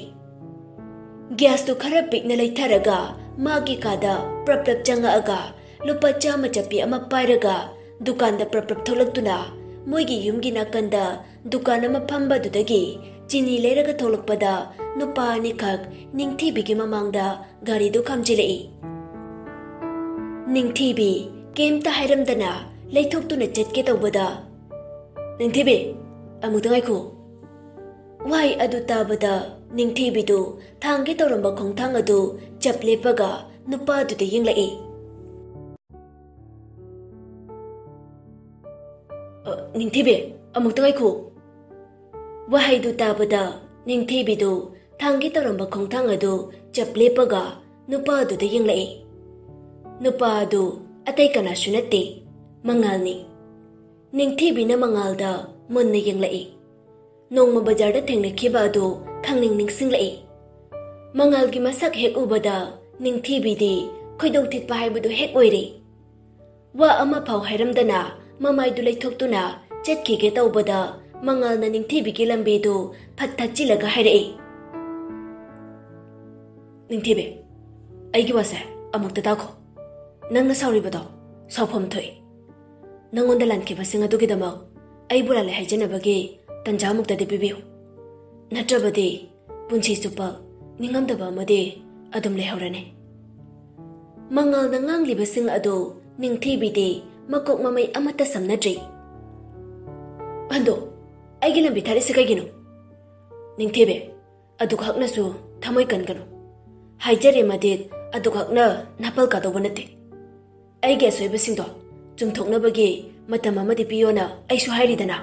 ꯒ꯭ꯌꯥꯁꯇꯨ ꯈꯔ ꯄꯤꯛꯅ ꯂꯩꯊꯔꯒ ꯃꯥꯒꯤ ꯀꯥꯗ ꯄ꯭ꯔꯞ ꯄ꯭ꯔꯞ ꯆꯪꯉꯛꯑꯒ ꯂꯨꯄꯥ ꯆꯥꯝꯃ ꯆꯞꯄꯤ ꯑꯃ ꯄꯥꯏꯔꯒ ꯗꯨꯀꯥꯟꯗ ꯄ꯭ꯔꯞ ꯄ꯭ꯔꯞ ꯊꯣꯛꯂꯛꯇꯨꯅ ꯃꯣꯏꯒꯤ ꯌꯨꯝꯒꯤ ꯅꯥꯀꯟꯗ ꯗꯨꯀꯥꯟ ꯑꯃ ꯐꯝꯕꯗꯨꯗꯒꯤ ꯆꯤꯅꯤ ꯂꯩꯔꯒ ꯊꯣꯛꯂꯛꯄꯗ ꯅꯨꯄꯥ ꯑꯅꯤꯈꯛ ꯅꯤꯡꯊꯤꯕꯤꯒꯤ ꯃꯃꯥꯡꯗ ꯒꯥꯔꯤꯗꯨ ꯈꯥꯝꯖꯤꯜꯂꯛꯏ꯫ ꯅꯤꯡꯊꯤꯕꯤ ꯀꯩꯝꯇ ꯍꯥꯏꯔꯝꯗꯅ ꯂꯩꯊꯣꯛꯇꯨꯅ ꯆꯠꯀꯦ ꯇꯧꯕꯗ, "ꯅꯤꯡꯊꯤꯕꯤ, ꯑꯃꯨꯛꯇ ꯉꯥꯏꯈꯣ!" ꯋꯥꯍꯩ ꯑꯗꯨ ꯇꯥꯕꯗ ꯅꯤꯡꯊꯤꯕꯤꯗꯨ ꯊꯥꯡꯒꯦ ꯇꯧꯔꯝꯕ ꯈꯣꯡꯊꯥꯡ ꯑꯗꯨ ꯆꯞ ꯂꯦꯞꯄꯒ ꯅꯨꯄꯥꯗꯨꯗ ꯌꯦꯡꯂꯛꯏ꯫ "ꯑ, ꯅꯤꯡꯊꯤꯕꯤ, ꯑꯃꯨꯛꯇ ꯉꯥꯏꯈꯣ!" ꯋꯥꯍꯩꯗꯨ ꯇꯥꯕꯗ ꯅꯤꯡꯊꯤꯕꯤꯗꯨ ꯊꯥꯡꯒꯦ ꯇꯧꯔꯝꯕ ꯈꯣꯡꯊꯥꯡ ꯑꯗꯨ ꯆꯞ ꯂꯦꯞꯄꯒ ꯅꯨꯄꯥ ꯑꯗꯨꯗ ꯌꯦꯡꯂꯛꯏ꯫ ꯅꯨꯄꯥ ꯑꯗꯨ ꯑꯇꯩ ꯀꯅꯥꯁꯨ ꯅꯠꯇꯦ, ꯃꯉꯥꯜꯅꯤ꯫ ꯅꯤꯡꯊꯤꯕꯤꯅ ꯃꯉꯥꯜꯗ ꯃꯨꯟꯅ ꯌꯦꯡꯂꯛꯏ꯫ ꯅꯣꯡꯃ ꯕꯖꯥꯔꯗ ꯊꯦꯡꯅꯈꯤꯕ ꯑꯗꯨ ꯈꯪꯅꯤꯡ ꯅꯤꯡꯁꯤꯡꯂꯛꯏ꯫ ꯃꯉꯥꯜꯒꯤ ꯃꯁꯛ ꯍꯦꯛ ꯎꯕꯗ ꯅꯤꯡꯊꯤꯕꯤꯗꯤ ꯈꯣꯏꯗꯧ ꯊꯤꯠꯄ ꯍꯥꯏꯕꯗꯨ ꯍꯦꯛ ꯑꯣꯏꯔꯦ꯫ ꯋꯥ ꯑꯃ ꯐꯥꯎ ꯍꯥꯏꯔꯝꯗꯅ ꯃꯃꯥꯏꯗꯨ ꯂꯩꯊꯣꯛꯇꯨꯅ ꯆꯠꯈꯤꯒꯦ ꯇꯧꯕꯗ ꯃꯉꯥꯜꯅ ꯅꯤꯡꯊꯤꯕꯤꯒꯤ ꯂꯝꯕꯤꯗꯨ ꯐꯠ ꯊꯠꯆꯤꯜꯂꯒ ꯍꯥꯏꯔꯛꯏ꯫ "ꯅꯤꯡꯊꯤꯕꯤ, ꯑꯩꯒꯤ ꯋꯥꯁꯦ ꯑꯃꯨꯛꯇ ꯇꯥꯈꯣ꯫ ꯅꯪꯅ ꯁꯥꯎꯔꯤꯕꯗꯣ ꯁꯥꯎꯐꯝ ꯊꯣꯛꯏ꯫ ꯅꯪꯉꯣꯟꯗ ꯂꯥꯟꯈꯤꯕꯁꯤꯡ ꯑꯗꯨꯒꯤꯗꯃꯛ ꯑꯩꯕꯨ ꯂꯥꯜꯂꯦ ꯍꯥꯏꯖꯅꯕꯒꯤ ꯇꯟꯖꯥ ꯑꯃꯨꯛꯇꯗꯤ ꯄꯤꯕꯤꯌꯨ꯫ ꯅꯠꯇ꯭ꯔꯕꯗꯤ ꯄꯨꯟꯁꯤ ꯆꯨꯞꯄ ꯅꯤꯡꯉꯝꯗꯕ ꯑꯃꯗꯤ ꯑꯗꯨꯝ ꯂꯩꯍꯧꯔꯅꯤ꯫" ꯃꯉꯥꯜꯅ ꯉꯥꯡꯂꯤꯕꯁꯤꯡ ꯑꯗꯨ ꯅꯤꯡꯊꯤꯕꯤꯗꯤ ꯃꯀꯣꯛ ꯃꯃꯩ ꯑꯃꯠꯇ ꯁꯝꯅꯗ꯭ꯔꯤ꯫ "ꯍꯟꯗꯣ, ꯑꯩꯒꯤ ꯂꯝꯕꯤ ꯊꯥꯔꯤꯁꯤ ꯀꯩꯒꯤꯅꯣ? ꯅꯤꯡꯊꯤꯕꯤ, ꯑꯗꯨꯈꯛꯅꯁꯨ ꯊꯃꯣꯏ ꯀꯟꯒꯅꯨ꯫ ꯍꯥꯏꯖꯔꯦ ꯃꯗꯤꯠ, ꯑꯗꯨꯈꯛꯅ ꯅꯥꯄꯜ ꯀꯥꯗꯧꯕ ꯅꯠꯇꯦ꯫ ꯑꯩꯒꯤ ꯑꯁꯣꯏꯕꯁꯤꯡꯗꯣ ꯆꯨꯝꯊꯣꯛꯅꯕꯒꯤ ꯃꯇꯝ ꯑꯃꯗꯤ ꯄꯤꯌꯣꯅ ꯑꯩꯁꯨ ꯍꯥꯏꯔꯤꯗꯅ꯫"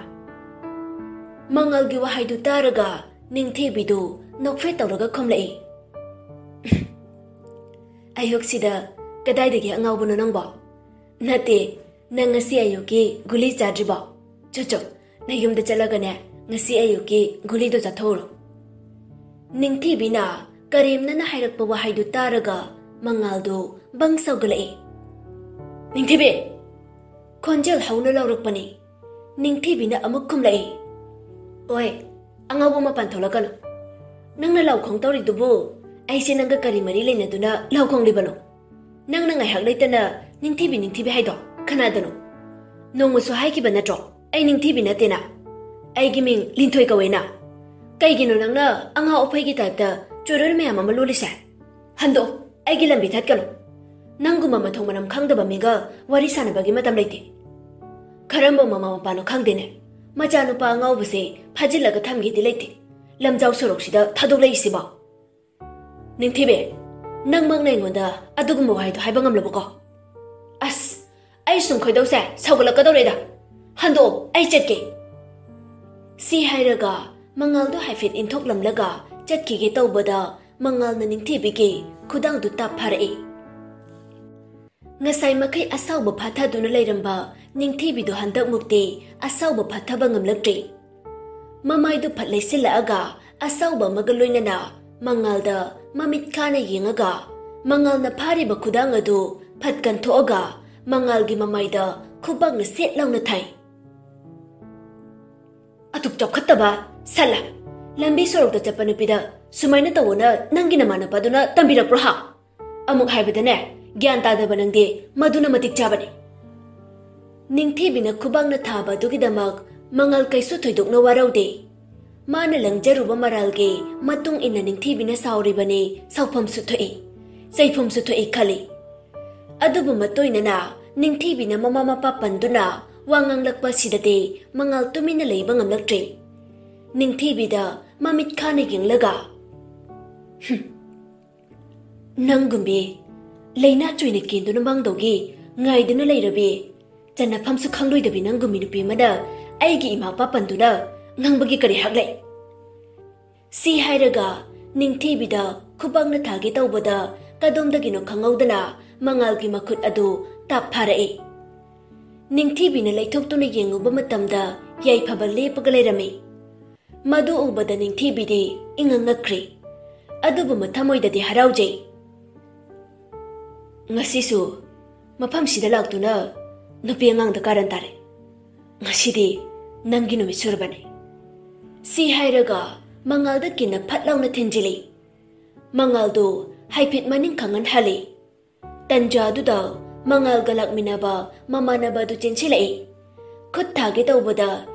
ꯃꯉꯥꯜꯒꯤ ꯋꯥꯍꯩꯗꯨ ꯇꯥꯔꯒ ꯅꯤꯡꯊꯤꯕꯤꯗꯨ ꯅꯣꯛꯐꯦꯠ ꯇꯧꯔꯒ ꯈꯨꯝꯂꯛꯏ꯫ "ꯑꯌꯨꯛꯁꯤꯗ ꯀꯗꯥꯏꯗꯒꯤ ꯑꯉꯥꯎꯕꯅꯣ ꯅꯪꯕꯣ? ꯅꯠꯇꯦ, ꯅꯪ ꯉꯁꯤ ꯑꯌꯨꯛꯀꯤ ꯒꯨꯂꯤ ꯆꯥꯗ꯭ꯔꯤꯕꯣ? ꯆꯣ ꯆꯣ, ꯅꯌꯨꯝꯗ ꯆꯠꯂꯒꯅꯦ, ꯉꯁꯤ ꯑꯌꯨꯛꯀꯤ ꯒꯨꯂꯤꯗꯣ ꯆꯥꯊꯣꯛꯎꯔꯣ꯫" ꯅꯤꯡꯊꯤꯕꯤꯅ ꯀꯔꯦꯝꯅꯅ ꯍꯥꯏꯔꯛꯄ ꯋꯥꯍꯩꯗꯨ ꯇꯥꯔꯒ ꯃꯉꯥꯜꯗꯨ ꯕꯪ ꯁꯧꯒꯠꯂꯛꯏ꯫ "ꯅꯤꯡꯊꯤꯕꯤ!" ꯈꯣꯟꯖꯦꯜ ꯍꯧꯅ ꯂꯥꯎꯔꯛꯄꯅꯤ꯫ ꯅꯤꯡꯊꯤꯕꯤꯅ ꯑꯃꯨꯛ ꯈꯨꯝꯂꯛꯏ꯫ "ꯑꯣꯏ, ꯑꯉꯥꯎꯕ ꯃꯄꯥꯟ ꯊꯣꯛꯂꯛꯀꯅꯨ꯫ ꯅꯪꯅ ꯂꯥꯎꯈꯣꯡ ꯇꯧꯔꯤꯗꯨꯕꯨ ꯑꯩꯁꯦ ꯅꯪꯒ ꯀꯔꯤ ꯃꯔꯤ ꯂꯩꯅꯗꯨꯅ ꯂꯥꯎꯈꯣꯡꯂꯤꯕꯅꯣ? ꯅꯪꯅ ꯉꯥꯏꯍꯥꯛ ꯂꯩꯇꯅ ꯅꯤꯡꯊꯤꯕꯤ, ꯅꯤꯡꯊꯤꯕꯤ ꯍꯥꯏꯗꯣ ꯀꯅꯥꯗꯅꯣ? ꯅꯣꯡꯃꯁꯨ ꯍꯥꯏꯈꯤꯕ ꯅꯠꯇ꯭ꯔꯣ ꯑꯩ ꯅꯤꯡꯊꯤꯕꯤ ꯅꯠꯇꯦꯅ? ꯑꯩꯒꯤ ꯃꯤꯡ ꯂꯤꯟꯊꯣꯏ ꯀꯧꯋꯦꯅ꯫ ꯀꯩꯒꯤꯅꯣ ꯅꯪꯅ ꯑꯉꯥꯎ ꯑꯐꯩꯒꯤ ꯇꯥꯏꯞꯇ ꯆꯣꯏꯔꯣꯜ ꯃꯌꯥꯝ ꯑꯃ ꯂꯣꯜꯂꯤꯁꯦ? ꯍꯟꯗꯣꯛ, ꯑꯩꯒꯤ ꯂꯝꯕꯤ ꯊꯠꯀꯅꯨ꯫ ꯅꯪꯒꯨꯝꯕ ꯃꯊꯣꯡ ꯃꯔꯝ ꯈꯪꯗꯕ ꯃꯤꯒ ꯋꯥꯔꯤ ꯁꯥꯟꯅꯕꯒꯤ ꯃꯇꯝ ꯂꯩꯇꯦ꯫ ꯀꯔꯝꯕ ꯃꯃꯥ ꯃꯄꯥꯅꯣ ꯈꯪꯗꯦꯅꯦ, ꯃꯆꯥꯅꯨꯄꯥ ꯑꯉꯥꯎꯕꯁꯦ ꯐꯥꯖꯤꯜꯂꯒ ꯊꯝꯒꯦꯗꯤ ꯂꯩꯇꯦ, ꯂꯝꯖꯥꯎ ꯁꯣꯔꯣꯛꯁꯤꯗ ꯊꯥꯗꯣꯛꯂꯛꯏꯁꯤꯕꯣ?" "ꯅꯤꯡꯊꯤꯕꯤ, ꯅꯪꯃꯛꯅ ꯑꯩꯉꯣꯟꯗ ꯑꯗꯨꯒꯨꯝꯕ ꯋꯥꯍꯩꯗꯣ ꯍꯥꯏꯕ ꯉꯝꯂꯕꯀꯣ? ꯑꯁ, ꯑꯩ ꯁꯨꯝ ꯈꯣꯏꯗꯧꯁꯦ ꯁꯧꯒꯠꯂꯛꯀꯗꯧꯔꯦꯗ꯫ ꯍꯟꯗꯣꯛꯑꯣ, ꯑꯩ ꯆꯠꯀꯦ꯫" ꯁꯤ ꯍꯥꯏꯔꯒ ꯃꯉꯥꯜꯗꯨ ꯍꯥꯏꯐꯦꯠ ꯏꯟꯊꯣꯛꯂꯝꯂꯒ ꯆꯠꯈꯤꯒꯦ ꯇꯧꯕꯗ ꯃꯉꯥꯜꯅ ꯅꯤꯡꯊꯤꯕꯤꯒꯤ ꯈꯨꯗꯥꯡꯗꯨ ꯇꯥꯞ ꯐꯥꯔꯛꯏ꯫ ꯉꯁꯥꯏ ꯃꯈꯩ ꯑꯁꯥꯎꯕ ꯐꯥꯊꯗꯨꯅ ꯂꯩꯔꯝꯕ ꯅꯤꯡꯊꯤꯕꯤꯗꯨ ꯍꯟꯗꯛꯃꯨꯛꯇꯤ ꯑꯁꯥꯎꯕ ꯐꯥꯊꯕ ꯉꯝꯂꯛꯇ꯭ꯔꯦ꯫ ꯃꯃꯥꯏꯗꯨ ꯐꯠ ꯂꯩꯁꯤꯜꯂꯛꯑꯒ ꯑꯁꯥꯎꯕ ꯑꯃꯒ ꯂꯣꯏꯅꯅ ꯃꯉꯥꯜꯗ ꯃꯃꯤꯠ ꯈꯥꯅ ꯌꯦꯡꯉꯒ ꯃꯉꯥꯜꯅ ꯐꯥꯔꯤꯕ ꯈꯨꯗꯥꯡ ꯑꯗꯨ ꯐꯠ ꯀꯟꯊꯣꯛꯑꯒ ꯃꯉꯥꯜꯒꯤ ꯃꯃꯥꯏꯗ ꯈꯨꯕꯥꯛꯅ ꯁꯦꯠ ꯂꯥꯎꯅ ꯊꯥꯏ꯫ "ꯑꯗꯨꯛ ꯆꯥꯎꯈꯠꯇꯕ ꯁꯥꯂꯥ! ꯂꯝꯕꯤ ꯁꯣꯔꯣꯛꯇ ꯆꯠꯄ ꯅꯨꯄꯤꯗ ꯁꯨꯃꯥꯏꯅ ꯇꯧꯑꯣꯅ ꯅꯪꯒꯤ ꯅꯃꯥꯟꯅꯕꯗꯨꯅ ꯇꯝꯕꯤꯔꯛꯄ꯭ꯔꯣ ꯍꯥ? ꯑꯃꯨꯛ ꯍꯥꯏꯕꯗꯅꯦ, ꯒ꯭ꯌꯥꯟ ꯇꯥꯗꯕ ꯅꯪꯗꯤ ꯃꯗꯨꯅ ꯃꯇꯤꯛ ꯆꯥꯕꯅꯤ꯫" ꯅꯤꯡꯊꯤꯕꯤꯅ ꯈꯨꯕꯥꯛꯅ ꯊꯥꯕ ꯑꯗꯨꯒꯤꯗꯃꯛ ꯃꯉꯥꯜ ꯀꯩꯁꯨ ꯊꯣꯏꯗꯣꯛꯅ ꯋꯥꯔꯧꯗꯦ꯫ ꯃꯥꯅ ꯂꯪꯖꯔꯨꯕ ꯃꯔꯥꯜꯒꯤ ꯃꯇꯨꯡ ꯏꯟꯅ ꯅꯤꯡꯊꯤꯕꯤꯅ ꯁꯥꯎꯔꯤꯕꯅꯤ, ꯁꯥꯎꯐꯝꯁꯨ ꯊꯣꯛꯏ, ꯆꯩꯐꯝꯁꯨ ꯊꯣꯛꯏ ꯈꯜꯂꯤ꯫ ꯑꯗꯨꯕꯨ ꯃꯇꯣꯏꯅꯅ ꯅꯤꯡꯊꯤꯕꯤꯅ ꯃꯃꯥ ꯃꯄꯥ ꯄꯟꯗꯨꯅ ꯋꯥ ꯉꯥꯡꯂꯛꯄ ꯑꯁꯤꯗꯗꯤ ꯃꯉꯥꯜ ꯇꯨꯃꯤꯟꯅ ꯂꯩꯕ ꯉꯝꯂꯛꯇ꯭ꯔꯦ꯫ ꯅꯤꯡꯊꯤꯕꯤꯗ ꯃꯃꯤꯠ ꯈꯥꯅ ꯌꯦꯡꯂꯒ, "ꯍꯨꯝ, ꯅꯪꯒꯨꯝꯕꯤ ꯂꯩꯅꯥ ꯆꯣꯏꯅ ꯀꯦꯟꯗꯨꯅ ꯃꯥꯡꯗꯧꯒꯤ ꯉꯥꯏꯗꯨꯅ ꯂꯩꯔꯕꯤ ꯆꯟꯅꯐꯝꯁꯨ ꯈꯪꯂꯣꯏꯗꯕꯤ ꯅꯪꯒꯨꯝꯕꯤ ꯅꯨꯄꯤ ꯑꯃꯅ ꯑꯩꯒꯤ ꯏꯃꯥ ꯏꯄꯥ ꯄꯟꯗꯨꯅ ꯉꯥꯡꯕꯒꯤ ꯀꯔꯤ ꯍꯛ ꯂꯩ?" ꯁꯤ ꯍꯥꯏꯔꯒ ꯅꯤꯡꯊꯤꯕꯤꯗ ꯈꯨꯕꯥꯛꯅ ꯊꯥꯒꯦ ꯇꯧꯕꯗ ꯀꯗꯣꯝꯗꯒꯤꯅꯣ ꯈꯪꯍꯧꯗꯅ ꯃꯉꯥꯜꯒꯤ ꯃꯈꯨꯠ ꯑꯗꯨ ꯇꯥꯞ ꯐꯥꯔꯛꯏ꯫ ꯅꯤꯡꯊꯤꯕꯤꯅ ꯂꯩꯊꯣꯛꯇꯨꯅ ꯌꯦꯡꯉꯨꯕ ꯃꯇꯝꯗ ꯌꯥꯏꯐꯕ ꯂꯦꯞꯄꯒ ꯂꯩꯔꯝꯃꯤ꯫ ꯃꯗꯨ ꯎꯕꯗ ꯅꯤꯡꯊꯤꯕꯤꯗꯤ ꯏꯉꯛ ꯉꯛꯈ꯭ꯔꯦ꯫ ꯑꯗꯨꯕꯨ ꯃꯊꯃꯣꯏꯗꯗꯤ ꯍꯔꯥꯎꯖꯩ꯫ "ꯉꯁꯤꯁꯨ ꯃꯐꯝꯁꯤꯗ ꯂꯥꯛꯇꯨꯅ ꯅꯨꯄꯤ ꯑꯉꯥꯡꯗ ꯀꯥꯔꯟ ꯇꯥꯔꯦ꯫ ꯉꯁꯤꯗꯤ ꯅꯪꯒꯤ ꯅꯨꯃꯤꯠ ꯁꯨꯔꯕꯅꯤ꯫" ꯁꯤ ꯍꯥꯏꯔꯒ ꯃꯉꯥꯜꯗ ꯀꯤꯟꯅ ꯐꯠ ꯂꯥꯎꯅ ꯊꯤꯟꯖꯤꯜꯂꯤ꯫ ꯃꯉꯥꯜꯗꯨ ꯍꯥꯏꯐꯦꯠ ꯃꯅꯤꯡ ꯈꯪꯍꯟ ꯍꯜꯂꯤ꯫ ꯇꯟꯖꯥꯗꯨꯗ ꯃꯉꯥꯜꯒ ꯂꯥꯛꯃꯤꯟꯅꯕ ꯃꯃꯥꯟꯅꯕꯗꯨ ꯆꯦꯟꯁꯤꯜꯂꯛꯏ꯫ ꯈꯨꯠ ꯊꯥꯒꯦ ꯇꯧꯕꯗ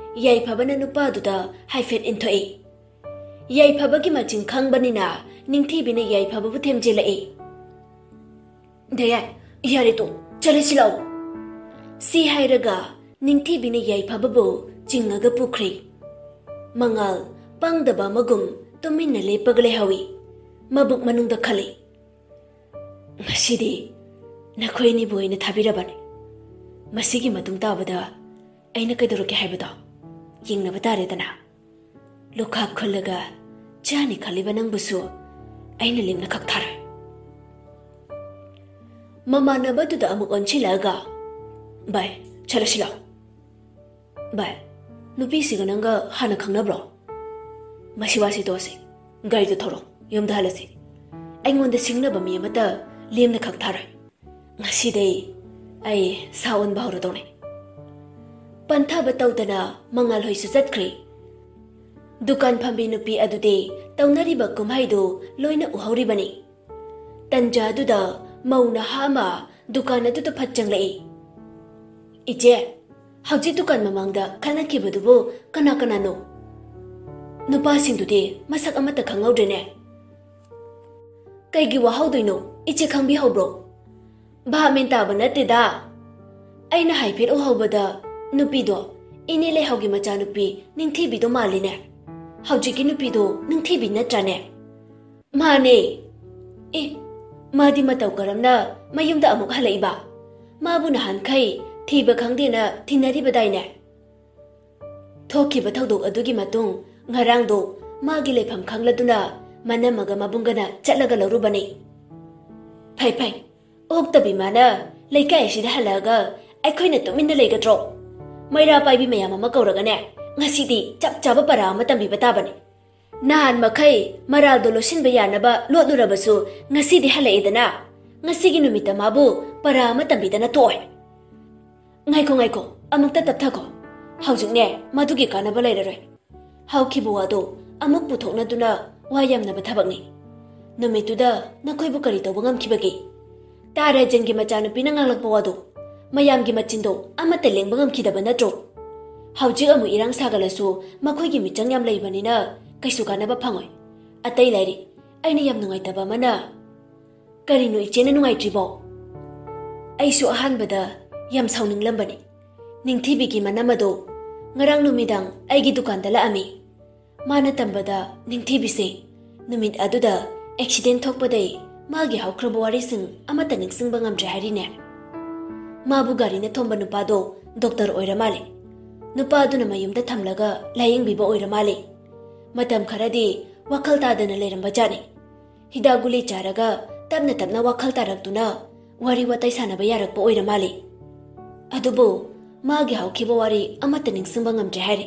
ꯌꯥꯏꯐꯕꯅ ꯅꯨꯄꯥꯗꯨꯗ ꯍꯥꯏꯐꯦꯠ ꯏꯟꯊꯣꯛꯏ꯫ ꯌꯥꯏꯐꯕꯒꯤ ꯃꯆꯤꯟ ꯈꯪꯕꯅꯤꯅ ꯅꯤꯡꯊꯤꯕꯤꯅ ꯌꯥꯏꯐꯕꯕꯨ ꯊꯦꯝꯖꯤꯜꯂꯛꯏ꯫ "ꯗꯌꯥ, ꯌꯥꯔꯦ ꯇꯣ, ꯆꯠꯂꯁꯤ ꯂꯥꯛꯑꯣ꯫" ꯁꯤ ꯍꯥꯏꯔꯒ ꯅꯤꯡꯊꯤꯕꯤꯅ ꯌꯥꯏꯐꯕꯕꯨ ꯆꯤꯡꯉꯒ ꯄꯨꯈ꯭ꯔꯦ꯫ ꯃꯉꯥꯜ ꯄꯪꯗꯕ ꯑꯃꯒꯨꯝ ꯇꯨꯃꯤꯟꯅ ꯂꯦꯞꯄꯒ ꯂꯩꯍꯧꯏ꯫ ꯃꯕꯨꯛ ꯃꯅꯨꯡꯗ ꯈꯜꯂꯤ, "ꯉꯁꯤꯗꯤ ꯅꯈꯣꯏ ꯑꯅꯤꯕꯨ ꯑꯩꯅ ꯊꯥꯕꯤꯔꯕꯅꯤ꯫ ꯃꯁꯤꯒꯤ ꯃꯇꯨꯡ ꯇꯥꯕꯗ ꯑꯩꯅ ꯀꯩꯗꯧꯔꯛꯀꯦ ꯍꯥꯏꯕꯗꯣ ꯌꯦꯡꯅꯕ ꯇꯥꯔꯦꯗꯅ꯫" ꯂꯨꯈꯥꯛ ꯈꯨꯜꯂꯒ ꯆꯥꯅꯤ ꯈꯜꯂꯤꯕ ꯅꯪꯕꯨꯁꯨ ꯑꯩꯅ ꯂꯦꯝꯅ ꯈꯛ ꯊꯥꯔꯣꯏ꯫ ꯃꯃꯥꯟꯅꯕꯗꯨꯗ ꯑꯃꯨꯛ ꯑꯣꯟꯁꯤꯜꯂꯛꯑꯒ, "ꯚꯥꯏ, ꯆꯠꯂꯁꯤ ꯂꯥꯛꯑꯣ꯫ ꯚꯥꯏ, ꯅꯨꯄꯤꯁꯤꯒ ꯅꯪꯒ ꯍꯥꯟꯅ ꯈꯪꯅꯕ꯭ꯔꯣ? ꯃꯁꯤ ꯋꯥꯁꯤ ꯇꯣꯛꯑꯁꯤ꯫ ꯒꯥꯔꯤꯗꯨ ꯊꯧꯔꯣ, ꯌꯨꯝꯗ ꯍꯜꯂꯁꯤ꯫ ꯑꯩꯉꯣꯟꯗ ꯁꯤꯡꯅꯕ ꯃꯤ ꯑꯃꯠꯇ ꯂꯦꯝꯅ ꯈꯛ ꯊꯥꯔꯣꯏ꯫ ꯉꯁꯤꯗꯩ ꯑꯩ ꯁꯥ ꯑꯣꯟꯕ ꯍꯧꯔꯗꯧꯅꯦ꯫" ꯄꯟꯊꯕ ꯇꯧꯗꯅ ꯃꯉꯥꯜꯍꯣꯏꯁꯨ ꯆꯠꯈ꯭ꯔꯦ꯫ ꯗꯨꯀꯥꯟ ꯐꯝꯕꯤ ꯅꯨꯄꯤ ꯑꯗꯨꯗꯤ ꯇꯧꯅꯔꯤꯕ ꯀꯨꯝꯍꯩꯗꯨ ꯂꯣꯏꯅ ꯎꯍꯧꯔꯤꯕꯅꯤ꯫ ꯇꯟꯖꯥꯗꯨꯗ ꯃꯧ ꯅꯍꯥ ꯑꯃ ꯗꯨꯀꯥꯟ ꯑꯗꯨꯗ ꯐꯠ ꯆꯪꯂꯛꯏ꯫ "ꯏꯆꯦ, ꯍꯧꯖꯤꯛ ꯗꯨꯀꯥꯟ ꯃꯃꯥꯡꯗ ꯈꯠꯅꯈꯤꯕꯗꯨꯕꯨ ꯀꯅꯥ ꯀꯅꯥꯅꯣ? ꯅꯨꯄꯥꯁꯤꯡꯗꯨꯗꯤ ꯃꯁꯛ ꯑꯃꯠꯇ ꯈꯪꯍꯧꯗ꯭ꯔꯦꯅꯦ꯫" "ꯀꯩꯒꯤ ꯋꯥꯍꯧꯗꯣꯏꯅꯣ? ꯏꯆꯦ ꯈꯪꯕꯤꯍꯧꯕ꯭ꯔꯣ?" "ꯚꯥꯞ ꯃꯦꯟ ꯇꯥꯕ ꯅꯠꯇꯦꯗ꯫ ꯑꯩꯅ ꯍꯥꯏꯐꯦꯠ ꯎꯍꯧꯕꯗ ꯅꯨꯄꯤꯗꯣ ꯏꯅꯦ ꯂꯩꯍꯥꯎꯒꯤ ꯃꯆꯥꯅꯨꯄꯤ ꯅꯤꯡꯊꯤꯕꯤꯗꯣ ꯃꯥꯜꯂꯤꯅꯦ꯫ ꯍꯧꯖꯤꯛꯀꯤ ꯅꯨꯄꯤꯗꯣ ꯅꯤꯡꯊꯤꯕꯤ ꯅꯠꯇ꯭ꯔꯥꯅꯦ?" "ꯃꯥꯅꯦ꯫" "ꯑꯦ, ꯃꯥꯗꯤ ꯃꯇꯧ ꯀꯔꯝꯅ ꯃꯌꯨꯝꯗ ꯑꯃꯨꯛ ꯍꯜꯂꯛꯏꯕ? ꯃꯥꯕꯨ ꯅꯍꯥꯟꯈꯩ ꯊꯤꯕ ꯈꯪꯗꯦꯅ ꯊꯤꯅꯔꯤꯕꯗꯥꯏꯅꯦ?" "ꯊꯣꯛꯈꯤꯕ ꯊꯧꯗꯣꯛ ꯑꯗꯨꯒꯤ ꯃꯇꯨꯡ ꯉꯔꯥꯡꯗꯣ ꯃꯥꯒꯤ ꯂꯩꯐꯝ ꯈꯪꯂꯗꯨꯅ ꯃꯅꯝꯃꯒ ꯃꯕꯨꯡꯒꯅ ꯆꯠꯂꯒ ꯂꯧꯔꯨꯕꯅꯤ꯫" "ꯐꯩ, ꯐꯩ꯫ ꯑꯣꯛꯇꯕꯤ ꯃꯥꯅ ꯂꯩꯀꯥꯏ ꯑꯁꯤꯗ ꯍꯜꯂꯛꯑꯒ ꯑꯩꯈꯣꯏꯅ ꯇꯨꯃꯤꯟꯅ ꯂꯩꯒꯗ꯭ꯔꯣ? ꯃꯩꯔꯥ ꯄꯥꯏꯕꯤ ꯃꯌꯥꯝ ꯑꯃ ꯀꯧꯔꯒꯅꯦ, ꯉꯁꯤꯗꯤ ꯆꯞ ꯆꯥꯕ ꯄꯔꯥ ꯑꯃ ꯇꯝꯕꯤꯕ ꯇꯥꯕꯅꯤ꯫ ꯅꯍꯥꯟ ꯃꯈꯩ ꯃꯔꯥꯜꯗꯣ ꯂꯣꯠꯁꯤꯟꯕ ꯌꯥꯅꯕ ꯂꯣꯠꯂꯨꯔꯕꯁꯨ, ꯉꯁꯤꯗꯤ ꯍꯜꯂꯛꯑꯦꯗꯅ, ꯉꯁꯤꯒꯤ ꯅꯨꯃꯤꯠꯇ ꯃꯥꯕꯨ ꯄꯔꯥ ꯑꯃ ꯇꯝꯕꯤꯗꯅ ꯇꯣꯛꯑꯣꯏ꯫" "ꯉꯥꯏꯈꯣ, ꯉꯥꯏꯈꯣ, ꯑꯃꯨꯛꯇ ꯇꯞꯊꯈꯣ꯫ ꯍꯧꯖꯤꯛꯅꯦ, ꯃꯗꯨꯒꯤ ꯀꯥꯟꯅꯕ ꯂꯩꯔꯔꯣꯏ꯫ ꯍꯧꯈꯤꯕ ꯋꯥꯗꯣ ꯑꯃꯨꯛ ꯄꯨꯊꯣꯛꯅꯗꯨꯅ ꯋꯥ ꯌꯥꯝꯅꯕ ꯊꯕꯛꯅꯤ꯫ ꯅꯨꯃꯤꯠꯇꯨꯗ ꯅꯈꯣꯏꯕꯨ ꯀꯔꯤ ꯇꯧꯕ ꯉꯝꯈꯤꯕꯒꯦ? ꯇꯥꯔꯥꯖꯟꯒꯤ ꯃꯆꯥꯅꯨꯄꯤꯅ ꯉꯥꯡꯂꯛꯄ ꯋꯥꯗꯣ ꯃꯌꯥꯝꯒꯤ ꯃꯆꯤꯟꯗꯣ ꯑꯃꯠꯇ ꯂꯦꯡꯕ ꯉꯝꯈꯤꯗꯕ ꯅꯠꯇ꯭ꯔꯣ? ꯍꯧꯖꯤꯛ ꯑꯃꯨꯛ ꯏꯔꯥꯡ ꯁꯥꯒꯠꯂꯁꯨ ꯃꯈꯣꯏꯒꯤ ꯃꯤꯆꯪ ꯌꯥꯝ ꯂꯩꯕꯅꯤꯅ ꯀꯩꯁꯨ ꯀꯥꯟꯅꯕ ꯐꯪꯉꯣꯏ꯫ ꯑꯇꯩ ꯂꯥꯏꯔꯤ, ꯑꯩꯅ ꯌꯥꯝ ꯅꯨꯡꯉꯥꯏꯇꯕ ꯑꯃꯅ..." "ꯀꯔꯤꯅꯣ ꯏꯆꯦꯅ ꯅꯨꯡꯉꯥꯏꯇ꯭ꯔꯤꯕꯣ?" "ꯑꯩꯁꯨ ꯑꯍꯥꯟꯕꯗ ꯌꯥꯝ ꯁꯥꯎꯅꯤꯡꯂꯝꯕꯅꯤ꯫ ꯅꯤꯡꯊꯤꯕꯤꯒꯤ ꯃꯅꯝ ꯑꯗꯣ ꯉꯔꯥꯡ ꯅꯨꯃꯤꯗꯥꯡ ꯑꯩꯒꯤ ꯗꯨꯀꯥꯟꯗ ꯂꯥꯛꯑꯝꯃꯤ꯫ ꯃꯥꯅ ꯇꯝꯕꯗ ꯅꯤꯡꯊꯤꯕꯤꯁꯦ ꯅꯨꯃꯤꯠ ꯑꯗꯨꯗ ꯑꯦꯛꯁꯤꯗꯦꯟ ꯊꯣꯛꯄꯗꯩ ꯃꯥꯒꯤ ꯍꯧꯈ꯭ꯔꯕ ꯋꯥꯔꯤꯁꯤꯡ ꯑꯃꯠꯇ ꯅꯤꯡꯁꯤꯡꯕ ꯉꯝꯗ꯭ꯔꯦ ꯍꯥꯏꯔꯤꯅꯦ꯫ ꯃꯥꯕꯨ ꯒꯥꯔꯤꯅ ꯊꯣꯝꯕ ꯅꯨꯄꯥꯗꯣ ꯗꯣꯛꯇꯔ ꯑꯣꯏꯔ ꯃꯥꯜꯂꯦ꯫ ꯅꯨꯄꯥ ꯑꯗꯨꯅ ꯃꯌꯨꯝꯗ ꯊꯝꯂꯒ ꯂꯥꯌꯦꯡꯕꯤꯕ ꯑꯣꯏꯔ ꯃꯥꯜꯂꯦ꯫ ꯃꯇꯝ ꯈꯔꯗꯤ ꯋꯥꯈꯜ ꯇꯥꯗꯅ ꯂꯩꯔꯝꯕ ꯖꯥꯠꯅꯤ꯫ ꯍꯤꯗꯥꯛ ꯒꯨꯂꯤ ꯆꯥꯔꯒ ꯇꯞꯅ ꯇꯞꯅ ꯋꯥꯈꯜ ꯇꯥꯔꯛꯇꯨꯅ ꯋꯥꯔꯤ ꯋꯥꯇꯥꯏ ꯁꯥꯟꯅꯕ ꯌꯥꯔꯛꯄ ꯑꯣꯏꯔ ꯃꯥꯜꯂꯤ꯫ ꯑꯗꯨꯕꯨ ꯃꯥꯒꯤ ꯍꯧꯈꯤꯕ ꯋꯥꯔꯤ ꯑꯃꯠꯇ ꯅꯤꯡꯁꯤꯡꯕ ꯉꯝꯗ꯭ꯔꯦ ꯍꯥꯏꯔꯤ꯫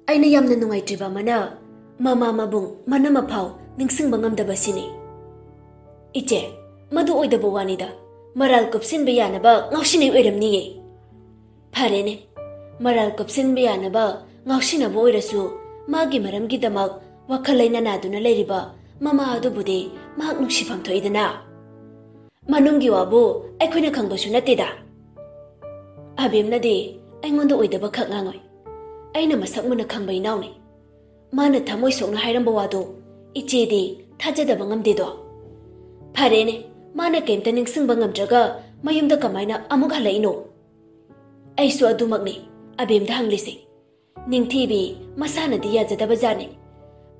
ꯑꯩꯅ ꯌꯥꯝꯅ ꯅꯨꯡꯉꯥꯏꯇ꯭ꯔꯤꯕ ꯑꯃꯅ, ꯃꯃꯥ ꯃꯕꯨꯡ ꯃꯅꯝ ꯃꯐꯥꯎ ꯅꯤꯡꯁꯤꯡꯕ ꯉꯝꯗꯕꯁꯤꯅꯤ꯫ "ꯏꯆꯦ, ꯃꯗꯨ ꯑꯣꯏꯗꯕ ꯋꯥꯅꯤꯗ, ꯃꯔꯥꯜ ꯀꯨꯞꯁꯤꯟꯕ ꯌꯥꯅꯕ ꯉꯥꯎꯁꯤꯟꯅꯩ ꯑꯣꯏꯔꯝꯅꯤꯌꯦ꯫" "ꯐꯔꯦꯅꯦ, ꯃꯔꯥꯜ ꯀꯨꯞꯁꯤꯟꯕ ꯌꯥꯅꯕ ꯉꯥꯎꯁꯤꯟꯅꯕ ꯑꯣꯏꯔꯁꯨ, ꯃꯥꯒꯤ ꯃꯔꯝꯒꯤꯗꯃꯛ ꯋꯥꯈꯜ ꯂꯩꯅ ꯅꯥꯗꯨꯅ ꯂꯩꯔꯤꯕ ꯃꯃꯥ ꯑꯗꯨꯕꯨꯗꯤ ꯃꯍꯥꯛ ꯅꯨꯡꯁꯤꯐꯝ ꯊꯣꯛꯏꯗꯅ꯫ ꯃꯅꯨꯡꯒꯤ ꯋꯥꯕꯨ ꯑꯩꯈꯣꯏꯅ ꯈꯪꯕꯁꯨ ꯅꯠꯇꯦꯗ꯫" ꯑꯕꯦꯝꯅꯗꯤ ꯑꯩꯉꯣꯟꯗ ꯑꯣꯏꯗꯕ ꯈꯛ ꯉꯥꯡꯉꯣꯏ꯫ ꯑꯩꯅ ꯃꯁꯛ ꯃꯨꯟꯅ ꯈꯪꯕ ꯏꯅꯥꯎꯅꯤ꯫ ꯃꯥꯅ ꯊꯃꯣꯏ ꯁꯣꯛꯅ ꯍꯥꯏꯔꯝꯕ ꯋꯥꯗꯣ ꯏꯆꯦꯗꯤ ꯊꯥꯖꯗꯕ ꯉꯝꯗꯦꯗꯣ꯫ "ꯐꯔꯦꯅꯦ, ꯃꯥꯅ ꯀꯩꯝꯇ ꯅꯤꯡꯁꯤꯡꯕ ꯉꯝꯗ꯭ꯔꯒ ꯃꯌꯨꯝꯗ ꯀꯃꯥꯏꯅ ꯑꯃꯨꯛ ꯍꯜꯂꯛꯏꯅꯣ?" ꯑꯩꯁꯨ ꯑꯗꯨꯃꯛꯅꯤ ꯑꯕꯦꯝꯗ ꯍꯪꯂꯤꯁꯦ꯫ ꯅꯤꯡꯊꯤꯕꯤ ꯃꯁꯥꯅꯗꯤ ꯌꯥꯖꯗꯕ ꯖꯥꯠꯅꯤ꯫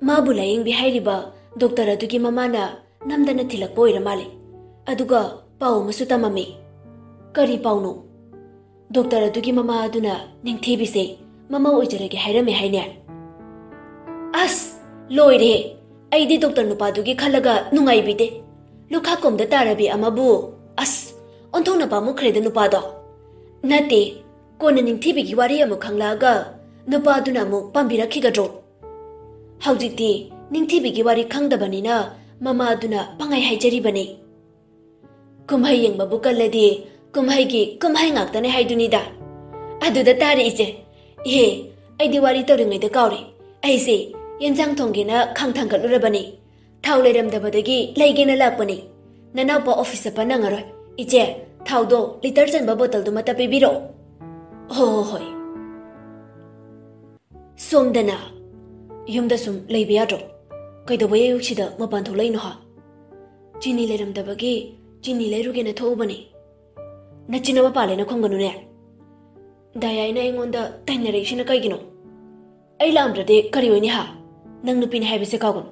ꯃꯥꯕꯨ ꯂꯥꯌꯦꯡꯕꯤ ꯍꯥꯏꯔꯤꯕ ꯗꯣꯛꯇꯔ ꯑꯗꯨꯒꯤ ꯃꯃꯥꯅ ꯅꯝꯗꯅ ꯊꯤꯜꯂꯛꯄ ꯑꯣꯏꯔ ꯃꯥꯜꯂꯦ꯫ ꯑꯗꯨꯒ ꯄꯥꯎ ꯑꯃꯁꯨ ꯇꯝꯃꯝꯃꯤ꯫ "ꯀꯔꯤ ꯄꯥꯎꯅꯣ?" "ꯗꯣꯛꯇꯔ ꯑꯗꯨꯒꯤ ꯃꯃꯥ ꯑꯗꯨꯅ ꯅꯤꯡꯊꯤꯕꯤꯁꯦ ꯃꯃꯧ ꯑꯣꯏꯖꯔꯒꯦ ꯍꯥꯏꯔꯝꯃꯦ ꯍꯥꯏꯅꯦ꯫" "ꯑꯁ, ꯂꯣꯏꯔꯦ! ꯑꯩꯗꯤ ꯗꯣꯛꯇꯔ ꯅꯨꯄꯥꯗꯨꯒꯤ ꯈꯜꯂꯒ ꯅꯨꯡꯉꯥꯏꯕꯤꯗꯦ꯫ ꯂꯨꯈꯥ ꯀꯣꯝꯗ ꯇꯥꯔꯕꯤ ꯑꯃꯕꯨ꯫ ꯑꯁ, ꯑꯣꯟꯊꯣꯛꯅ ꯄꯥꯝꯃꯨꯈ꯭ꯔꯦꯗ ꯅꯨꯄꯥꯗꯣ꯫ ꯅꯠꯇꯦ, ꯀꯣꯟꯅ ꯅꯤꯡꯊꯤꯕꯤꯒꯤ ꯋꯥꯔꯤ ꯑꯃꯨꯛ ꯈꯪꯂꯛꯑꯒ ꯅꯨꯄꯥꯗꯨꯅ ꯑꯃꯨꯛ ꯄꯥꯝꯕꯤꯔꯛꯈꯤꯒꯗ꯭ꯔꯣ? ꯍꯧꯖꯤꯛꯇꯤ ꯅꯤꯡꯊꯤꯕꯤꯒꯤ ꯋꯥꯔꯤ ꯈꯪꯗꯕꯅꯤꯅ ꯃꯃꯥꯗꯨꯅ ꯄꯪꯍꯥꯏ ꯍꯥꯏꯖꯔꯤꯕꯅꯤ꯫" "ꯀꯨꯝꯍꯩ ꯌꯦꯡꯕꯕꯨ ꯀꯜꯂꯗꯤ ꯀꯨꯝꯍꯩꯒꯤ ꯀꯨꯝꯍꯩ ꯉꯥꯛꯇꯅꯦ ꯍꯥꯏꯗꯨꯅꯤꯗ꯫" "ꯑꯗꯨꯗ ꯇꯥꯔꯦ ꯏꯆꯦ꯫ ꯏꯍꯦ, ꯑꯩꯗꯤ ꯋꯥꯔꯤ ꯇꯧꯔꯤꯉꯩꯗ ꯀꯥꯎꯔꯦ꯫ ꯑꯩꯁꯦ ꯌꯦꯟꯁꯥꯡ ꯊꯣꯡꯒꯦꯅ ꯈꯥꯡ ꯊꯥꯡꯒꯠꯂꯨꯔꯕꯅꯤ꯫ ꯊꯥꯎ ꯂꯩꯔꯝꯗꯕꯗꯒꯤ ꯂꯩꯒꯦꯅ ꯂꯥꯛꯄꯅꯤ꯫ ꯅꯅꯥꯎꯄꯥ ꯑꯣꯐꯤꯁ ꯆꯠꯄ ꯅꯪꯉꯔꯣꯏ꯫ ꯏꯆꯦ, ꯊꯥꯎꯗꯣ ꯂꯤꯇꯔ ꯆꯟꯕ ꯕꯣꯇꯜꯗꯨꯃꯇ ꯄꯤꯕꯤꯔꯛꯑꯣ꯫" "ꯍꯣ ꯍꯣ ꯍꯣꯏ꯫" ꯁꯣꯝꯗꯅ, "ꯌꯨꯝꯗ ꯁꯨꯝ ꯂꯩꯕ ꯌꯥꯗ꯭ꯔꯣ? ꯀꯩꯗꯧꯕꯩ ꯑꯌꯨꯛꯁꯤꯗ ꯃꯄꯥꯟ ꯊꯣꯛꯂꯛꯏꯅꯣ ꯍꯥ?" "ꯆꯤꯅꯤ ꯂꯩꯔꯝꯗꯕꯒꯤ ꯆꯤꯅꯤ ꯂꯩꯔꯨꯒꯦꯅ ꯊꯣꯛꯎꯕꯅꯦ꯫" "ꯅꯆꯤꯟ ꯑꯃ ꯄꯥꯜꯂꯦꯅ ꯈꯨꯝꯒꯅꯨꯅꯦ꯫ ꯗꯥꯌꯥꯏꯅ ꯑꯩꯉꯣꯟꯗ ꯇꯥꯏꯅꯔꯛꯏꯁꯤꯅ ꯀꯩꯒꯤꯅꯣ? ꯑꯩ ꯂꯥꯛꯑꯝꯗ꯭ꯔꯗꯤ ꯀꯔꯤ ꯑꯣꯏꯅꯤ ꯍꯥ? ꯅꯪ ꯅꯨꯄꯤꯅꯤ ꯍꯥꯏꯕꯁꯦ ꯀꯥꯎꯒꯅꯨ꯫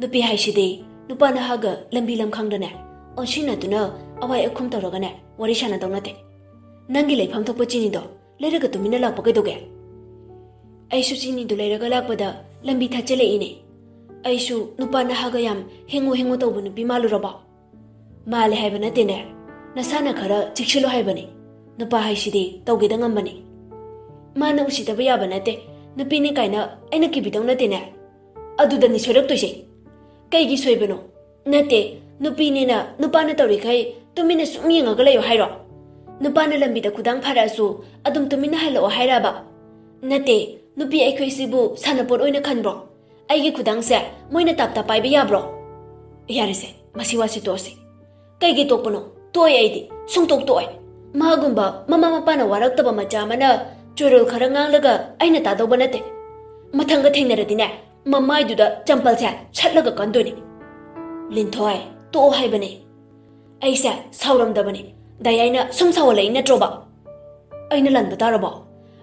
ꯅꯨꯄꯤ ꯍꯥꯏꯁꯤꯗꯤ ꯅꯨꯄꯥ ꯅꯍꯥꯒ ꯂꯝꯕꯤ ꯂꯝꯈꯥꯡꯗꯅꯦ ꯑꯣꯟꯁꯤꯟꯅꯗꯨꯅ ꯑꯋꯥꯏ ꯑꯈꯨꯝ ꯇꯧꯔꯒꯅꯦ ꯋꯥꯔꯤ ꯁꯥꯟꯅꯗꯧ ꯅꯠꯇꯦ꯫ ꯅꯪꯒꯤ ꯂꯩꯐꯝ ꯊꯣꯛꯄ ꯆꯤꯅꯤꯗꯣ ꯂꯩꯔꯒ ꯇꯨꯃꯤꯟꯅ ꯂꯥꯛꯄ ꯀꯩꯗꯧꯒꯦ?" "ꯑꯩꯁꯨ ꯆꯤꯅꯤꯗꯨ ꯂꯩꯔꯒ ꯂꯥꯛꯄꯗ ꯂꯝꯕꯤ ꯊꯠꯆꯜꯂꯛꯏꯅꯦ꯫ ꯑꯩꯁꯨ ꯅꯨꯄꯥ ꯅꯍꯥꯒ ꯌꯥꯝ ꯍꯦꯡꯉꯨ ꯍꯦꯡꯉꯨ ꯇꯧꯕ ꯅꯨꯄꯤ ꯃꯥꯜꯂꯨꯔꯕꯣ? ꯃꯥꯜꯂꯦ ꯍꯥꯏꯕ ꯅꯠꯇꯦꯅꯦ, ꯅꯁꯥꯅ ꯈꯔ ꯆꯦꯛꯁꯤꯜꯂꯣ ꯍꯥꯏꯕꯅꯤ꯫ ꯅꯨꯄꯥ ꯍꯥꯏꯁꯤꯗꯤ ꯇꯧꯒꯦꯗ ꯉꯝꯕꯅꯤ꯫ ꯃꯥꯅ ꯎꯁꯤꯠꯇꯕ ꯌꯥꯕ ꯅꯠꯇꯦ, ꯅꯨꯄꯤꯅꯤ ꯀꯥꯏꯅ ꯑꯩꯅ ꯀꯤꯕꯤꯗꯧ ꯅꯠꯇꯦꯅꯦ꯫ ꯑꯗꯨꯗꯅꯤ ꯁꯣꯏꯔꯛꯇꯣꯏꯁꯦ꯫ ꯀꯩꯒꯤ ꯁꯣꯏꯕꯅꯣ? ꯅꯠꯇꯦ, ꯅꯨꯄꯤꯅꯤꯅ ꯅꯨꯄꯥꯅ ꯇꯧꯔꯤꯈꯩ ꯇꯨꯃꯤꯟꯅ ꯁꯨꯝ ꯌꯦꯡꯉꯒ ꯂꯩꯌꯣ ꯍꯥꯏꯔꯣ? ꯅꯨꯄꯥꯅ ꯂꯝꯕꯤꯗ ꯈꯨꯗꯥꯡ ꯐꯥꯔꯛꯑꯁꯨ ꯑꯗꯨꯝ ꯇꯨꯃꯤꯟꯅ ꯍꯜꯂꯛꯑꯣ ꯍꯥꯏꯔꯕ? ꯅꯠꯇꯦ, ꯅꯨꯄꯤ ꯑꯩꯈꯣꯏꯁꯤꯕꯨ ꯁꯥꯟꯅꯄꯣꯠ ꯑꯣꯏꯅ ꯈꯟꯕ꯭ꯔꯣ? ꯑꯩꯒꯤ ꯈꯨꯗꯥꯡꯁꯦ ꯃꯣꯏꯅ ꯇꯥꯞ ꯇꯥꯞ ꯄꯥꯏꯕ ꯌꯥꯕ꯭ꯔꯣ? ꯌꯥꯔꯦꯁꯦ, ꯃꯁꯤ ꯋꯥꯁꯤ ꯇꯣꯛꯑꯁꯤ꯫ ꯀꯩꯒꯤ ꯇꯣꯛꯄꯅꯣ? ꯇꯣꯛꯑꯣꯏ ꯑꯩꯗꯤ, ꯁꯨꯡꯇꯣꯛ ꯇꯣꯛꯑꯣꯏ꯫ ꯃꯥꯒꯨꯝꯕ ꯃꯃꯥ ꯃꯄꯥꯅ ꯋꯥꯔꯛꯇꯕ ꯃꯆꯥ ꯑꯃꯅ ꯆꯣꯏꯔꯣꯜ ꯈꯔ ꯉꯥꯡꯂꯒ ꯑꯩꯅ ꯇꯥꯗꯧꯕ ꯅꯠꯇꯦ꯫ ꯃꯊꯪꯒ ꯊꯦꯡꯅꯔꯗꯤꯅꯦ, ꯃꯃꯥꯏꯗꯨꯗ ꯆꯝꯄꯜꯁꯦ ꯁꯠꯂꯒ ꯀꯟꯗꯣꯏꯅꯤ꯫ ꯂꯤꯟꯊꯣꯏ, ꯇꯣꯛꯑꯣ ꯍꯥꯏꯕꯅꯦ꯫ ꯑꯩꯁꯦ ꯁꯥꯎꯔꯝꯗꯕꯅꯦ꯫ ꯗꯌꯥꯏꯅ ꯁꯨꯝ ꯁꯥꯎꯍꯜꯂꯛꯏ ꯅꯠꯇ꯭ꯔꯣꯕ? ꯑꯩꯅ ꯂꯥꯟꯕ ꯇꯥꯔꯕꯣ?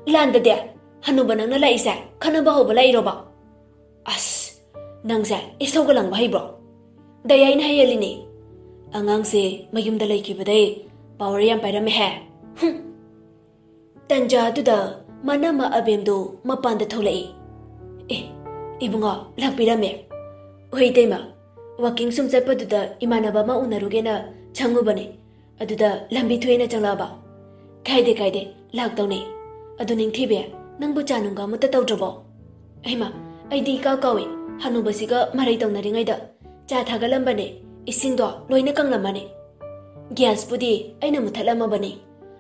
ꯂꯥꯟꯗꯗꯦ꯫ ꯍꯅꯨꯕ ꯅꯪꯅ ꯂꯥꯛꯏꯁꯦ ꯈꯟꯅꯕ ꯍꯧꯕ ꯂꯥꯛꯏꯔꯣꯕ? ꯑꯁ, ꯅꯪꯁꯦ ꯏꯁꯧꯒ ꯂꯪꯕ ꯍꯩꯕ꯭ꯔꯣ? ꯗꯌꯥꯏꯅ ꯍꯩꯍꯜꯂꯤꯅꯦ꯫ ꯑꯉꯥꯡꯁꯦ ꯃꯌꯨꯝꯗ ꯂꯩꯈꯤꯕꯗꯩ ꯄꯥꯋꯔ ꯌꯥꯝ ꯄꯥꯏꯔꯝꯃꯦꯍꯦ꯫ ꯍꯨꯝ꯫ ꯇꯟꯖꯥꯗꯨꯗ ꯃꯅꯥꯃ ꯑꯕꯦꯝꯗꯣ ꯃꯄꯥꯟꯗ ꯊꯣꯛꯂꯛꯏ꯫ ꯑꯦ, ꯏꯕꯨꯡꯉꯣ, ꯂꯥꯛꯄꯤꯔꯝꯃꯦ꯫ ꯍꯣꯏ, ꯏꯇꯩꯃ꯫ ꯋꯥꯀꯤꯡ ꯁꯨꯝ ꯆꯠꯄꯗꯨꯗ ꯏꯃꯥꯟꯅꯕ ꯑꯃ ꯎꯅꯔꯨꯒꯦꯅ ꯆꯪꯉꯨꯕꯅꯦ꯫ ꯑꯗꯨꯗ ꯂꯝꯕꯤ ꯊꯣꯛꯑꯦꯅ ꯆꯪꯂꯛꯑꯕ꯫ ꯀꯥꯏꯗꯦ, ꯀꯥꯏꯗꯦ, ꯂꯥꯛꯇꯧꯅꯦ꯫ ꯑꯗꯨ ꯅꯤꯡꯊꯤꯕꯤ, ꯅꯪꯕꯨ ꯆꯥ ꯅꯨꯡꯒ ꯑꯃꯠꯇ ꯇꯧꯗ꯭ꯔꯕꯣ? ꯍꯩꯃꯥ, ꯑꯩꯗꯤ ꯏꯀꯥꯎ ꯀꯥꯎꯏ꯫ ꯍꯅꯨꯕꯁꯤꯒ ꯃꯔꯩ ꯇꯧꯅꯔꯤꯉꯩꯗ ꯆꯥ ꯊꯥꯒꯠꯂꯝꯕꯅꯦ꯫ ꯏꯁꯤꯡꯗꯣ ꯂꯣꯏꯅ ꯀꯪꯂꯝꯃꯅꯦ꯫ ꯒ꯭ꯌꯥꯁꯄꯨꯗꯤ ꯑꯩꯅ ꯃꯨꯠꯊꯠꯂꯝꯃꯕꯅꯦ꯫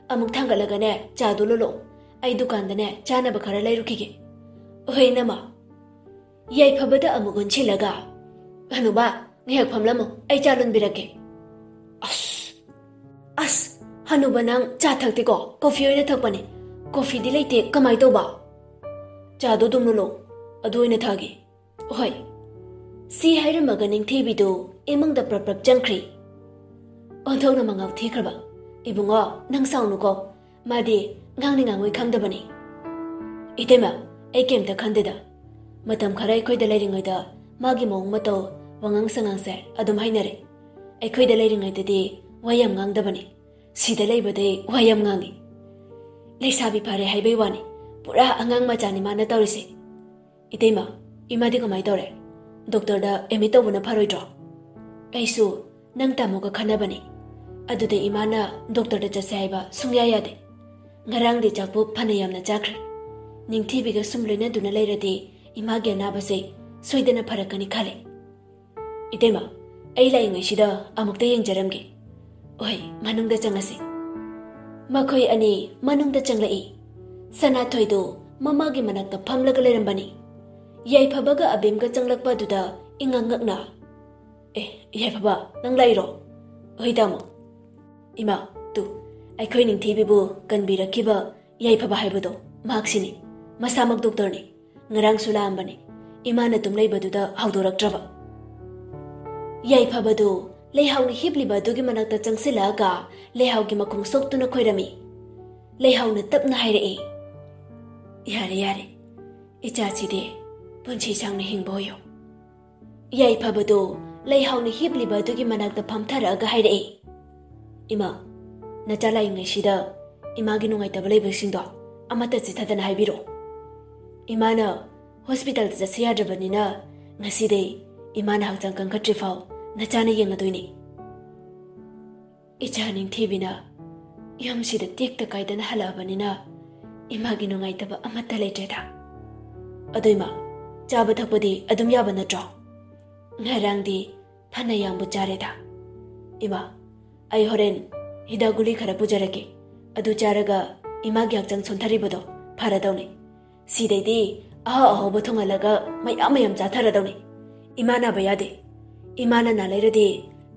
ꯑꯃꯨꯛ ꯊꯥꯡꯒꯠꯂꯒꯅꯦ ꯆꯥꯗꯣ ꯂꯣꯜꯂꯛꯑꯣ꯫ ꯑꯩ ꯗꯨꯀꯥꯟꯗꯅꯦ ꯆꯥꯅꯕ ꯈꯔ ꯂꯩꯔꯨꯈꯤꯒꯦ꯫ ꯍꯣꯏ, ꯏꯅꯝꯃ꯫ ꯌꯥꯏꯐꯕꯗ ꯑꯃꯨꯛ ꯑꯣꯟꯁꯤꯜꯂꯒ, "ꯍꯅꯨꯕ, ꯉꯥꯏꯍꯥꯛ ꯐꯝꯂꯝꯃꯣ, ꯑꯩ ꯆꯥ ꯂꯣꯟꯕꯤꯔꯛꯀꯦ꯫" ꯑꯁ, ꯑꯁ, ꯍꯅꯨꯕ ꯅꯪ ꯆꯥ ꯊꯛꯇꯦꯀꯣ? ꯀꯣꯐꯤ ꯑꯣꯏꯅ ꯊꯛꯄꯅꯦ꯫ ꯀꯣꯐꯤꯗꯤ ꯂꯩꯇꯦ, ꯀꯃꯥꯏ ꯇꯧꯕ? ꯆꯥꯗꯣ ꯑꯗꯨꯝ ꯂꯣꯜꯂꯣ, ꯑꯗꯨ ꯑꯣꯏꯅ ꯊꯛꯑꯒꯦ꯫ ꯍꯣꯏ꯫ ꯁꯤ ꯍꯥꯏꯔꯝꯃꯒ ꯅꯤꯡꯊꯤꯕꯤꯗꯨ ꯏꯃꯨꯡꯗ ꯄ꯭ꯔꯞ ꯄ꯭ꯔꯞ ꯆꯪꯈ꯭ꯔꯤ꯫ ꯑꯣꯟꯊꯣꯛꯅ ꯃꯉꯥꯎ ꯊꯤꯈ꯭ꯔꯕ꯫ ꯏꯕꯨꯡꯉꯣ, ꯅꯪ ꯁꯥꯎꯅꯨꯀꯣ꯫ ꯃꯥꯗꯤ ꯉꯥꯡꯅꯤ ꯉꯥꯡꯉꯣꯏ ꯈꯪꯗꯕꯅꯤ꯫ ꯏꯇꯩꯃ, ꯑꯩ ꯀꯩꯝꯇ ꯈꯟꯗꯦꯗ꯫ ꯃꯇꯝ ꯈꯔ ꯑꯩꯈꯣꯏꯗ ꯂꯩꯔꯤꯉꯩꯗ ꯃꯥꯒꯤ ꯃꯑꯣꯡ ꯃꯇꯧ, ꯋꯥꯉꯥꯡ ꯁꯉꯥꯡꯁꯦ ꯑꯗꯨꯝ ꯍꯩꯅꯔꯦ꯫ ꯑꯩꯈꯣꯏꯗ ꯂꯩꯔꯤꯉꯩꯗꯗꯤ ꯋꯥ ꯌꯥꯝ ꯉꯥꯡꯗꯕꯅꯤ꯫ ꯁꯤꯗ ꯂꯩꯕꯗꯩ ꯋꯥ ꯌꯥꯝ ꯉꯥꯡꯉꯤ꯫ ꯂꯩꯁꯥꯕꯤ ꯐꯥꯔꯦ ꯍꯥꯏꯕꯩ ꯋꯥꯅꯤ, ꯄꯨꯔꯥ ꯑꯉꯥꯡ ꯃꯆꯥꯅꯤ ꯃꯥꯅ ꯇꯧꯔꯤꯁꯦ꯫ ꯏꯇꯩꯃ, ꯏꯃꯥꯗꯤ ꯀꯃꯥꯏ ꯇꯧꯔꯦ? ꯗꯣꯛꯇꯔꯗ ꯑꯦꯗꯃꯤꯠ ꯇꯧꯕꯅ ꯐꯔꯣꯏꯗ꯭ꯔꯣ? ꯑꯩꯁꯨ ꯅꯪ ꯇꯥꯃꯣꯒ ꯈꯟꯅꯕꯅꯤ꯫ ꯑꯗꯨꯗ ꯏꯃꯥꯅ ꯗꯣꯛꯇꯔꯗ ꯆꯠꯁꯦ ꯍꯥꯏꯕ ꯁꯨꯡꯌꯥ ꯌꯥꯗꯦ꯫ ꯉꯔꯥꯡꯗꯤ ꯆꯥꯛꯄꯨ ꯐꯅ ꯌꯥꯝꯅ ꯆꯥꯈ꯭ꯔꯦ꯫ ꯅꯤꯡꯊꯤꯕꯤꯒ ꯁꯨꯝ ꯂꯣꯏꯅꯗꯨꯅ ꯂꯩꯔꯗꯤ ꯏꯃꯥꯒꯤ ꯑꯅꯥꯕꯁꯦ ꯁꯣꯏꯗꯅ ꯐꯔꯛꯀꯅꯤ ꯈꯜꯂꯦ꯫ ꯏꯇꯩꯃ, ꯑꯩ ꯂꯥꯛꯏꯉꯩꯁꯤꯗ ꯑꯃꯨꯛꯇ ꯌꯦꯡꯖꯔꯝꯒꯦ꯫ ꯍꯣꯏ, ꯃꯅꯨꯡꯗ ꯆꯪꯉꯁꯤ꯫ ꯃꯈꯣꯏ ꯑꯅꯤ ꯃꯅꯨꯡꯗ ꯆꯪꯂꯛꯏ꯫ ꯁꯅꯥꯊꯣꯏꯗꯨ ꯃꯃꯥꯒꯤ ꯃꯅꯥꯛꯇ ꯐꯝꯂꯒ ꯂꯩꯔꯝꯕꯅꯤ꯫ ꯌꯥꯏꯐꯕꯒ ꯑꯕꯦꯝꯒ ꯆꯪꯂꯛꯄ ꯑꯗꯨꯗ ꯏꯉꯛ ꯉꯛꯅ, "ꯑꯦ, ꯌꯥꯏꯐꯕ, ꯅꯪ ꯂꯥꯛꯏꯔꯣ?" "ꯍꯣꯏ, ꯇꯥꯃꯣ꯫" "ꯏꯃꯥ, ꯇꯨ, ꯑꯩꯈꯣꯏ ꯅꯤꯡꯊꯤꯕꯤꯕꯨ ꯀꯟꯕꯤꯔꯛꯈꯤꯕ ꯌꯥꯏꯐꯕ ꯍꯥꯏꯕꯗꯣ, ꯃꯍꯥꯛꯁꯤꯅꯤ꯫ ꯃꯁꯥꯃꯛ ꯗꯣꯛꯇꯔꯅꯤ꯫ ꯉꯔꯥꯡꯁꯨ ꯂꯥꯛꯑꯝꯕꯅꯤ꯫ ꯏꯃꯥꯅ ꯇꯨꯝ ꯂꯩꯕꯗꯨꯗ ꯍꯧꯗꯣꯔꯛꯇ꯭ꯔꯕ꯫" ꯌꯥꯏꯐꯕꯗꯨ ꯂꯩꯍꯥꯎꯅ ꯍꯤꯞꯂꯤꯕ ꯑꯗꯨꯒꯤ ꯃꯅꯥꯛꯇ ꯆꯪꯁꯤꯜꯂꯛꯑꯒ ꯂꯩꯍꯥꯎꯒꯤ ꯃꯈꯣꯡ ꯁꯣꯛꯇꯨꯅ ꯈꯣꯏꯔꯝꯃꯤ꯫ ꯂꯩꯍꯥꯎꯅ ꯇꯞꯅ ꯍꯥꯏꯔꯛꯏ, "ꯌꯥꯔꯦ, ꯌꯥꯔꯦ, ꯏꯆꯥꯁꯤꯗꯤ ꯄꯨꯟꯁꯤ ꯁꯥꯡꯅ ꯍꯤꯡꯕ ꯑꯣꯏꯌꯣ꯫" ꯌꯥꯏꯐꯕꯗꯨ ꯂꯩꯍꯥꯎꯅ ꯍꯤꯞꯂꯤꯕ ꯑꯗꯨꯒꯤ ꯃꯅꯥꯛꯇ ꯐꯝꯊꯔꯛꯑꯒ ꯍꯥꯏꯔꯛꯏ, "ꯏꯃꯥ, ꯅꯆꯥ ꯂꯥꯛꯏꯉꯩꯁꯤꯗ ꯏꯃꯥꯒꯤ ꯅꯨꯡꯉꯥꯏꯇꯕ ꯂꯩꯕꯁꯤꯡꯗꯣ ꯑꯃꯠꯇ ꯆꯤꯊꯗꯅ ꯍꯥꯏꯕꯤꯔꯛꯑꯣ꯫ ꯏꯃꯥꯅ ꯍꯣꯁꯄꯤꯇꯥꯜꯗ ꯆꯠꯁꯤ ꯌꯥꯗ꯭ꯔꯕꯅꯤꯅ ꯉꯁꯤꯗꯩ ꯏꯃꯥꯅ ꯍꯛꯆꯥꯡ ꯀꯟꯈꯠꯇ꯭ꯔꯤꯐꯥꯎ ꯅꯆꯥꯅ ꯌꯦꯡꯉꯗꯣꯏꯅꯤ꯫" ꯏꯆꯥ ꯅꯤꯡꯊꯤꯕꯤꯅ ꯌꯨꯝꯁꯤꯗ ꯇꯦꯛꯇ ꯀꯥꯏꯗꯅ ꯍꯜꯂꯛꯑꯕꯅꯤꯅ ꯏꯃꯥꯒꯤ ꯅꯨꯡꯉꯥꯏꯇꯕ ꯑꯃꯠꯇ ꯂꯩꯇ꯭ꯔꯦꯗ꯫ ꯑꯗꯣ ꯏꯃꯥ, ꯆꯥꯕ ꯊꯛꯄꯗꯤ ꯑꯗꯨꯝ ꯌꯥꯕ ꯅꯠꯇ꯭ꯔꯣ? ꯉꯔꯥꯡꯗꯤ ꯐꯅ ꯌꯥꯝꯕꯨ ꯆꯥꯔꯦꯗ꯫ ꯏꯃꯥ, ꯑꯩ ꯍꯣꯔꯦꯟ ꯍꯤꯗꯥꯛ ꯒꯨꯂꯤ ꯈꯔ ꯄꯨꯖꯔꯛꯀꯦ꯫ ꯑꯗꯨ ꯆꯥꯔꯒ ꯏꯃꯥꯒꯤ ꯍꯛꯆꯥꯡ ꯁꯣꯟꯊꯔꯤꯕꯗꯣ ꯐꯔꯗꯧꯅꯤ꯫ ꯁꯤꯗꯩꯗꯤ ꯑꯍꯥꯎ ꯑꯍꯥꯎꯕ ꯊꯣꯡꯍꯜꯂꯒ ꯃꯌꯥꯝ ꯃꯌꯥꯝ ꯆꯥꯊꯔꯗꯧꯅꯤ꯫ ꯏꯃꯥ ꯅꯥꯕ ꯌꯥꯗꯦ꯫ ꯏꯃꯥꯅ ꯅꯥ ꯂꯩꯔꯗꯤ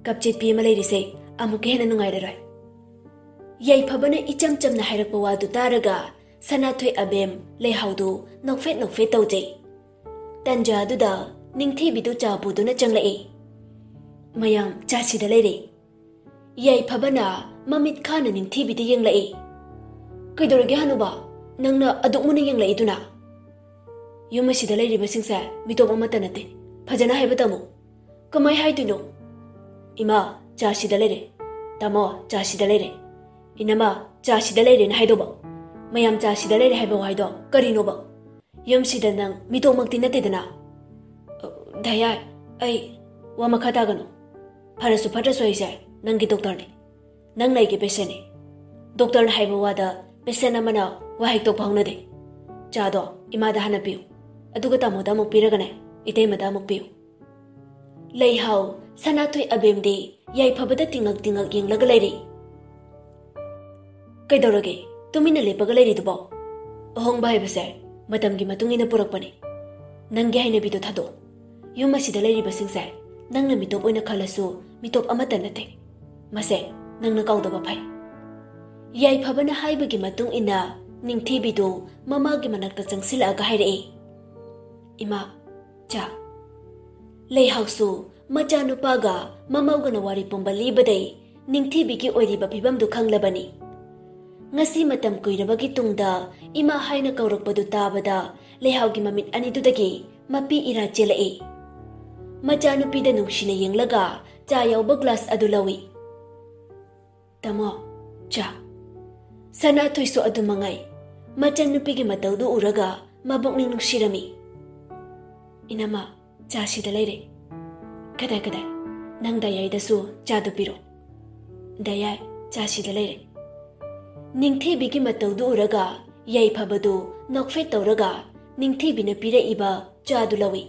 ꯀꯞꯆꯦꯠꯄꯤ ꯑꯃ ꯂꯩꯔꯤꯁꯦ ꯑꯃꯨꯛꯀ ꯍꯦꯟꯅ ꯅꯨꯡꯉꯥꯏꯔꯔꯣꯏ꯫ ꯌꯥꯏꯐꯕꯅ ꯏꯆꯝ ꯆꯝꯅ ꯍꯥꯏꯔꯛꯄ ꯋꯥꯗꯨ ꯇꯥꯔꯒ ꯁꯅꯥꯊꯣꯏ ꯑꯕꯦꯝ ꯂꯩꯍꯥꯎꯗꯨ ꯅꯣꯛꯐꯦꯠ ꯅꯣꯛꯐꯦꯠ ꯇꯧꯖꯩ꯫ ꯇꯟꯖꯥ ꯑꯗꯨꯗ ꯅꯤꯡꯊꯤꯕꯤꯗꯨ ꯆꯥ ꯄꯨꯗꯨꯅ ꯆꯪꯂꯛꯏ꯫ "ꯃꯌꯥꯝ ꯆꯥꯁꯤꯗ ꯂꯩꯔꯦ꯫" ꯌꯥꯏꯐꯕꯅ ꯃꯃꯤꯠ ꯈꯥꯅ ꯅꯤꯡꯊꯤꯕꯤꯗ ꯌꯦꯡꯂꯛꯏ꯫ "ꯀꯩꯗꯧꯔꯒꯦ ꯍꯅꯨꯕ? ꯅꯪꯅ ꯑꯗꯨꯛ ꯃꯨꯟꯅ ꯌꯦꯡꯂꯛꯏꯗꯨꯅ?" "ꯌꯨꯝ ꯑꯁꯤꯗ ꯂꯩꯔꯤꯕꯁꯤꯡꯁꯦ ꯃꯤꯇꯣꯞ ꯑꯃꯠꯇ ꯅꯠꯇꯦ꯫ ꯐꯖꯅ ꯍꯥꯏꯕ ꯇꯝꯃꯨ꯫ ꯀꯃꯥꯏ ꯍꯥꯏꯗꯣꯏꯅꯣ?" "ꯏꯃꯥ, ꯆꯥ ꯁꯤꯗ ꯂꯩꯔꯦ꯫ ꯇꯥꯃꯣ, ꯆꯥ ꯁꯤꯗ ꯂꯩꯔꯦ꯫ ꯏꯅꯝꯃ, ꯆꯥ ꯁꯤꯗ ꯂꯩꯔꯦꯅ ꯍꯥꯏꯗꯧꯕ꯫ ꯃꯌꯥꯝ ꯆꯥ ꯁꯤꯗ ꯂꯩꯔꯦ ꯍꯥꯏꯕ ꯋꯥꯍꯩꯗꯣ ꯀꯔꯤꯅꯣꯕ? ꯌꯨꯝꯁꯤꯗ ꯅꯪ ꯃꯤꯇꯣꯞꯃꯛꯇꯤ ꯅꯠꯇꯦꯗꯅ꯫ ꯗꯥꯌꯥꯏ, ꯑꯩ ꯋꯥ ꯃꯈꯥ ꯇꯥꯒꯅꯨ꯫ ꯐꯔꯁꯨ ꯐꯠꯇ꯭ꯔꯁꯨ ꯑꯩꯁꯦ ꯅꯪꯒꯤ ꯗꯣꯛꯇꯔꯅꯤ꯫ ꯅꯪꯅ ꯑꯩꯒꯤ ꯄꯦꯁꯦꯟꯅꯤ꯫ ꯗꯣꯛꯇꯔꯅ ꯍꯥꯏꯕ ꯋꯥꯗ ꯄꯦꯁꯦꯟ ꯑꯃꯅ ꯋꯥ ꯍꯦꯛ ꯇꯣꯛꯄ ꯍꯧꯅꯗꯦ꯫ ꯆꯥꯗꯣ ꯏꯃꯥꯗ ꯍꯥꯟꯅ ꯄꯤꯌꯨ, ꯑꯗꯨꯒ ꯇꯥꯃꯣꯗ ꯑꯃꯨꯛ ꯄꯤꯔꯒꯅꯦ, ꯏꯇꯩꯃꯗ ꯑꯃꯨꯛ ꯄꯤꯌꯨ꯫ ꯂꯩꯍꯥꯎ, ꯁꯅꯥꯊꯣꯏ ꯑꯕꯦꯝꯗꯤ ꯌꯥꯏꯐꯕꯗ ꯇꯤꯡꯉꯛ ꯇꯤꯡꯉꯛ ꯌꯦꯡꯂꯒ ꯂꯩꯔꯤ꯫ ꯀꯩꯗꯧꯔꯒꯦ ꯇꯨꯃꯤꯟꯅ ꯂꯦꯞꯄꯒ ꯂꯩꯔꯤꯗꯨꯕꯣ? ꯑꯍꯣꯡꯕ ꯍꯥꯏꯕꯁꯦ ꯃꯇꯝꯒꯤ ꯃꯇꯨꯡ ꯏꯟꯅ ꯄꯨꯔꯛꯄꯅꯤ꯫ ꯅꯪꯒꯤ ꯍꯩꯅꯕꯤꯗꯣ ꯊꯥꯗꯣꯛꯑꯣ꯫ ꯌꯨꯝ ꯑꯁꯤꯗ ꯂꯩꯔꯤꯕꯁꯤꯡꯁꯦ ꯅꯪꯅ ꯃꯤꯇꯣꯞ ꯑꯣꯏꯅ ꯈꯜꯂꯁꯨ ꯃꯤꯇꯣꯞ ꯑꯃꯠꯇ ꯅꯠꯇꯦ꯫ ꯃꯁꯦ ꯅꯪꯅ ꯀꯥꯎꯗꯕ ꯐꯩ꯫ ꯌꯥꯏꯐꯕꯅ ꯍꯥꯏꯕꯒꯤ ꯃꯇꯨꯡ ꯏꯟꯅ ꯅꯤꯡꯊꯤꯕꯤꯗꯨ ꯃꯃꯥꯒꯤ ꯃꯅꯥꯛꯇ ꯆꯪꯁꯤꯜꯂꯛꯑꯒ ꯍꯥꯏꯔꯛꯏ, "ꯏꯃꯥ, ꯆꯥ꯫" ꯂꯩꯍꯥꯎꯁꯨ ꯃꯆꯥꯅꯨꯄꯥꯒ ꯃꯃꯧꯒꯅ ꯋꯥꯔꯤ ꯄꯨꯝꯕ ꯂꯤꯕꯗꯩ ꯅꯤꯡꯊꯤꯕꯤꯒꯤ ꯑꯣꯏꯔꯤꯕ ꯐꯤꯕꯝꯗꯨ ꯈꯪꯂꯕꯅꯤ꯫ ꯉꯁꯤ ꯃꯇꯝ ꯀꯨꯏꯔꯕꯒꯤ ꯇꯨꯡꯗ ꯏꯃꯥ ꯍꯥꯏꯅ ꯀꯧꯔꯛꯄꯗꯨ ꯇꯥꯕꯗ ꯂꯩꯍꯥꯎꯒꯤ ꯃꯃꯤꯠ ꯑꯅꯤꯗꯨꯗꯒꯤ ꯃꯄꯤ ꯏꯔꯥ ꯆꯦꯜꯂꯛꯏ꯫ ꯃꯆꯥꯅꯨꯄꯤꯗ ꯅꯨꯡꯁꯤꯅ ꯌꯦꯡꯂꯒ ꯆꯥ ꯌꯥꯎꯕ ꯒ꯭ꯂꯥꯁ ꯑꯗꯨ ꯂꯧꯏ꯫ "ꯇꯥꯃꯣ, ꯆꯥ꯫" ꯁꯅꯥꯊꯣꯏꯁꯨ ꯑꯗꯨ ꯃꯉꯥꯏ꯫ ꯃꯆꯟꯅꯨꯄꯤꯒꯤ ꯃꯇꯧꯗꯨ ꯎꯔꯒ ꯃꯕꯨꯛꯅꯤꯡ ꯅꯨꯡꯁꯤꯔꯝꯃꯤ꯫ "ꯏꯅꯝꯃ, ꯆꯥ ꯁꯤꯗ ꯂꯩꯔꯦ꯫ ꯀꯗꯥꯏ, ꯀꯗꯥꯏ? ꯅꯪ ꯗꯥꯌꯥꯏꯗꯁꯨ ꯆꯥꯗꯨ ꯄꯤꯔꯣ꯫ ꯗꯥꯌꯥꯏ, ꯆꯥ ꯁꯤꯗ ꯂꯩꯔꯦ꯫" ꯅꯤꯡꯊꯤꯕꯤꯒꯤ ꯃꯇꯧꯗꯨ ꯎꯔꯒ ꯌꯥꯏꯐꯕꯗꯨ ꯅꯣꯛꯐꯦꯠ ꯇꯧꯔꯒ ꯅꯤꯡꯊꯤꯕꯤꯅ ꯄꯤꯔꯛꯏꯕ ꯆꯥꯗꯨ ꯂꯧꯏ꯫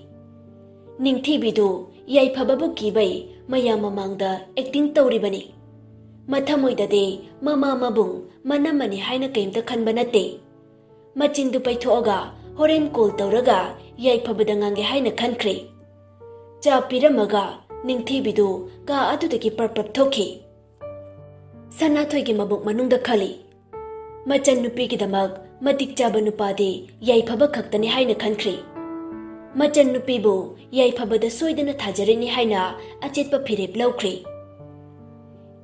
ꯅꯤꯡꯊꯤꯕꯤꯗꯨ ꯌꯥꯏꯐꯕꯕꯨ ꯀꯤꯕꯩ ꯃꯌꯥꯝ ꯃꯃꯥꯡꯗ ꯑꯦꯛꯇꯤꯡ ꯇꯧꯔꯤꯕꯅꯤ꯫ ꯃꯊꯃꯣꯏꯗꯗꯤ ꯃꯃꯥ ꯃꯕꯨꯡ ꯃꯅꯝꯃꯅꯤ ꯍꯥꯏꯅ ꯀꯩꯝꯇ ꯈꯟꯕ ꯅꯠꯇꯦ꯫ ꯃꯆꯤꯟꯗꯨ ꯄꯩꯊꯣꯛꯑꯒ ꯍꯣꯔꯦꯟ ꯀꯣꯜ ꯇꯧꯔꯒ ꯌꯥꯏꯐꯕꯗ ꯉꯥꯡꯒꯦ ꯍꯥꯏꯅ ꯈꯟꯈ꯭ꯔꯦ꯫ ꯆꯥ ꯄꯤꯔꯝꯃꯒ ꯅꯤꯡꯊꯤꯕꯤꯗꯨ ꯀꯥ ꯑꯗꯨꯗꯒꯤ ꯄ꯭ꯔꯞ ꯄ꯭ꯔꯞ ꯊꯣꯛꯈꯤ꯫ ꯁꯅꯥꯊꯣꯏꯒꯤ ꯃꯕꯨꯛ ꯃꯅꯨꯡꯗ ꯈꯜꯂꯤ, ꯃꯆꯟ ꯅꯨꯄꯤꯒꯤꯗꯃꯛ ꯃꯇꯤꯛ ꯆꯥꯕ ꯅꯨꯄꯥꯗꯤ ꯌꯥꯏꯐꯕ ꯈꯛꯇꯅꯤ ꯍꯥꯏꯅ ꯈꯟꯈ꯭ꯔꯦ꯫ ꯃꯆꯟ ꯅꯨꯄꯤꯕꯨ ꯌꯥꯏꯐꯕꯗ ꯁꯣꯏꯗꯅ ꯊꯥꯖꯔꯅꯤ ꯍꯥꯏꯅ ꯑꯆꯦꯠꯄ ꯐꯤꯔꯦꯞ ꯂꯧꯈ꯭ꯔꯦ꯫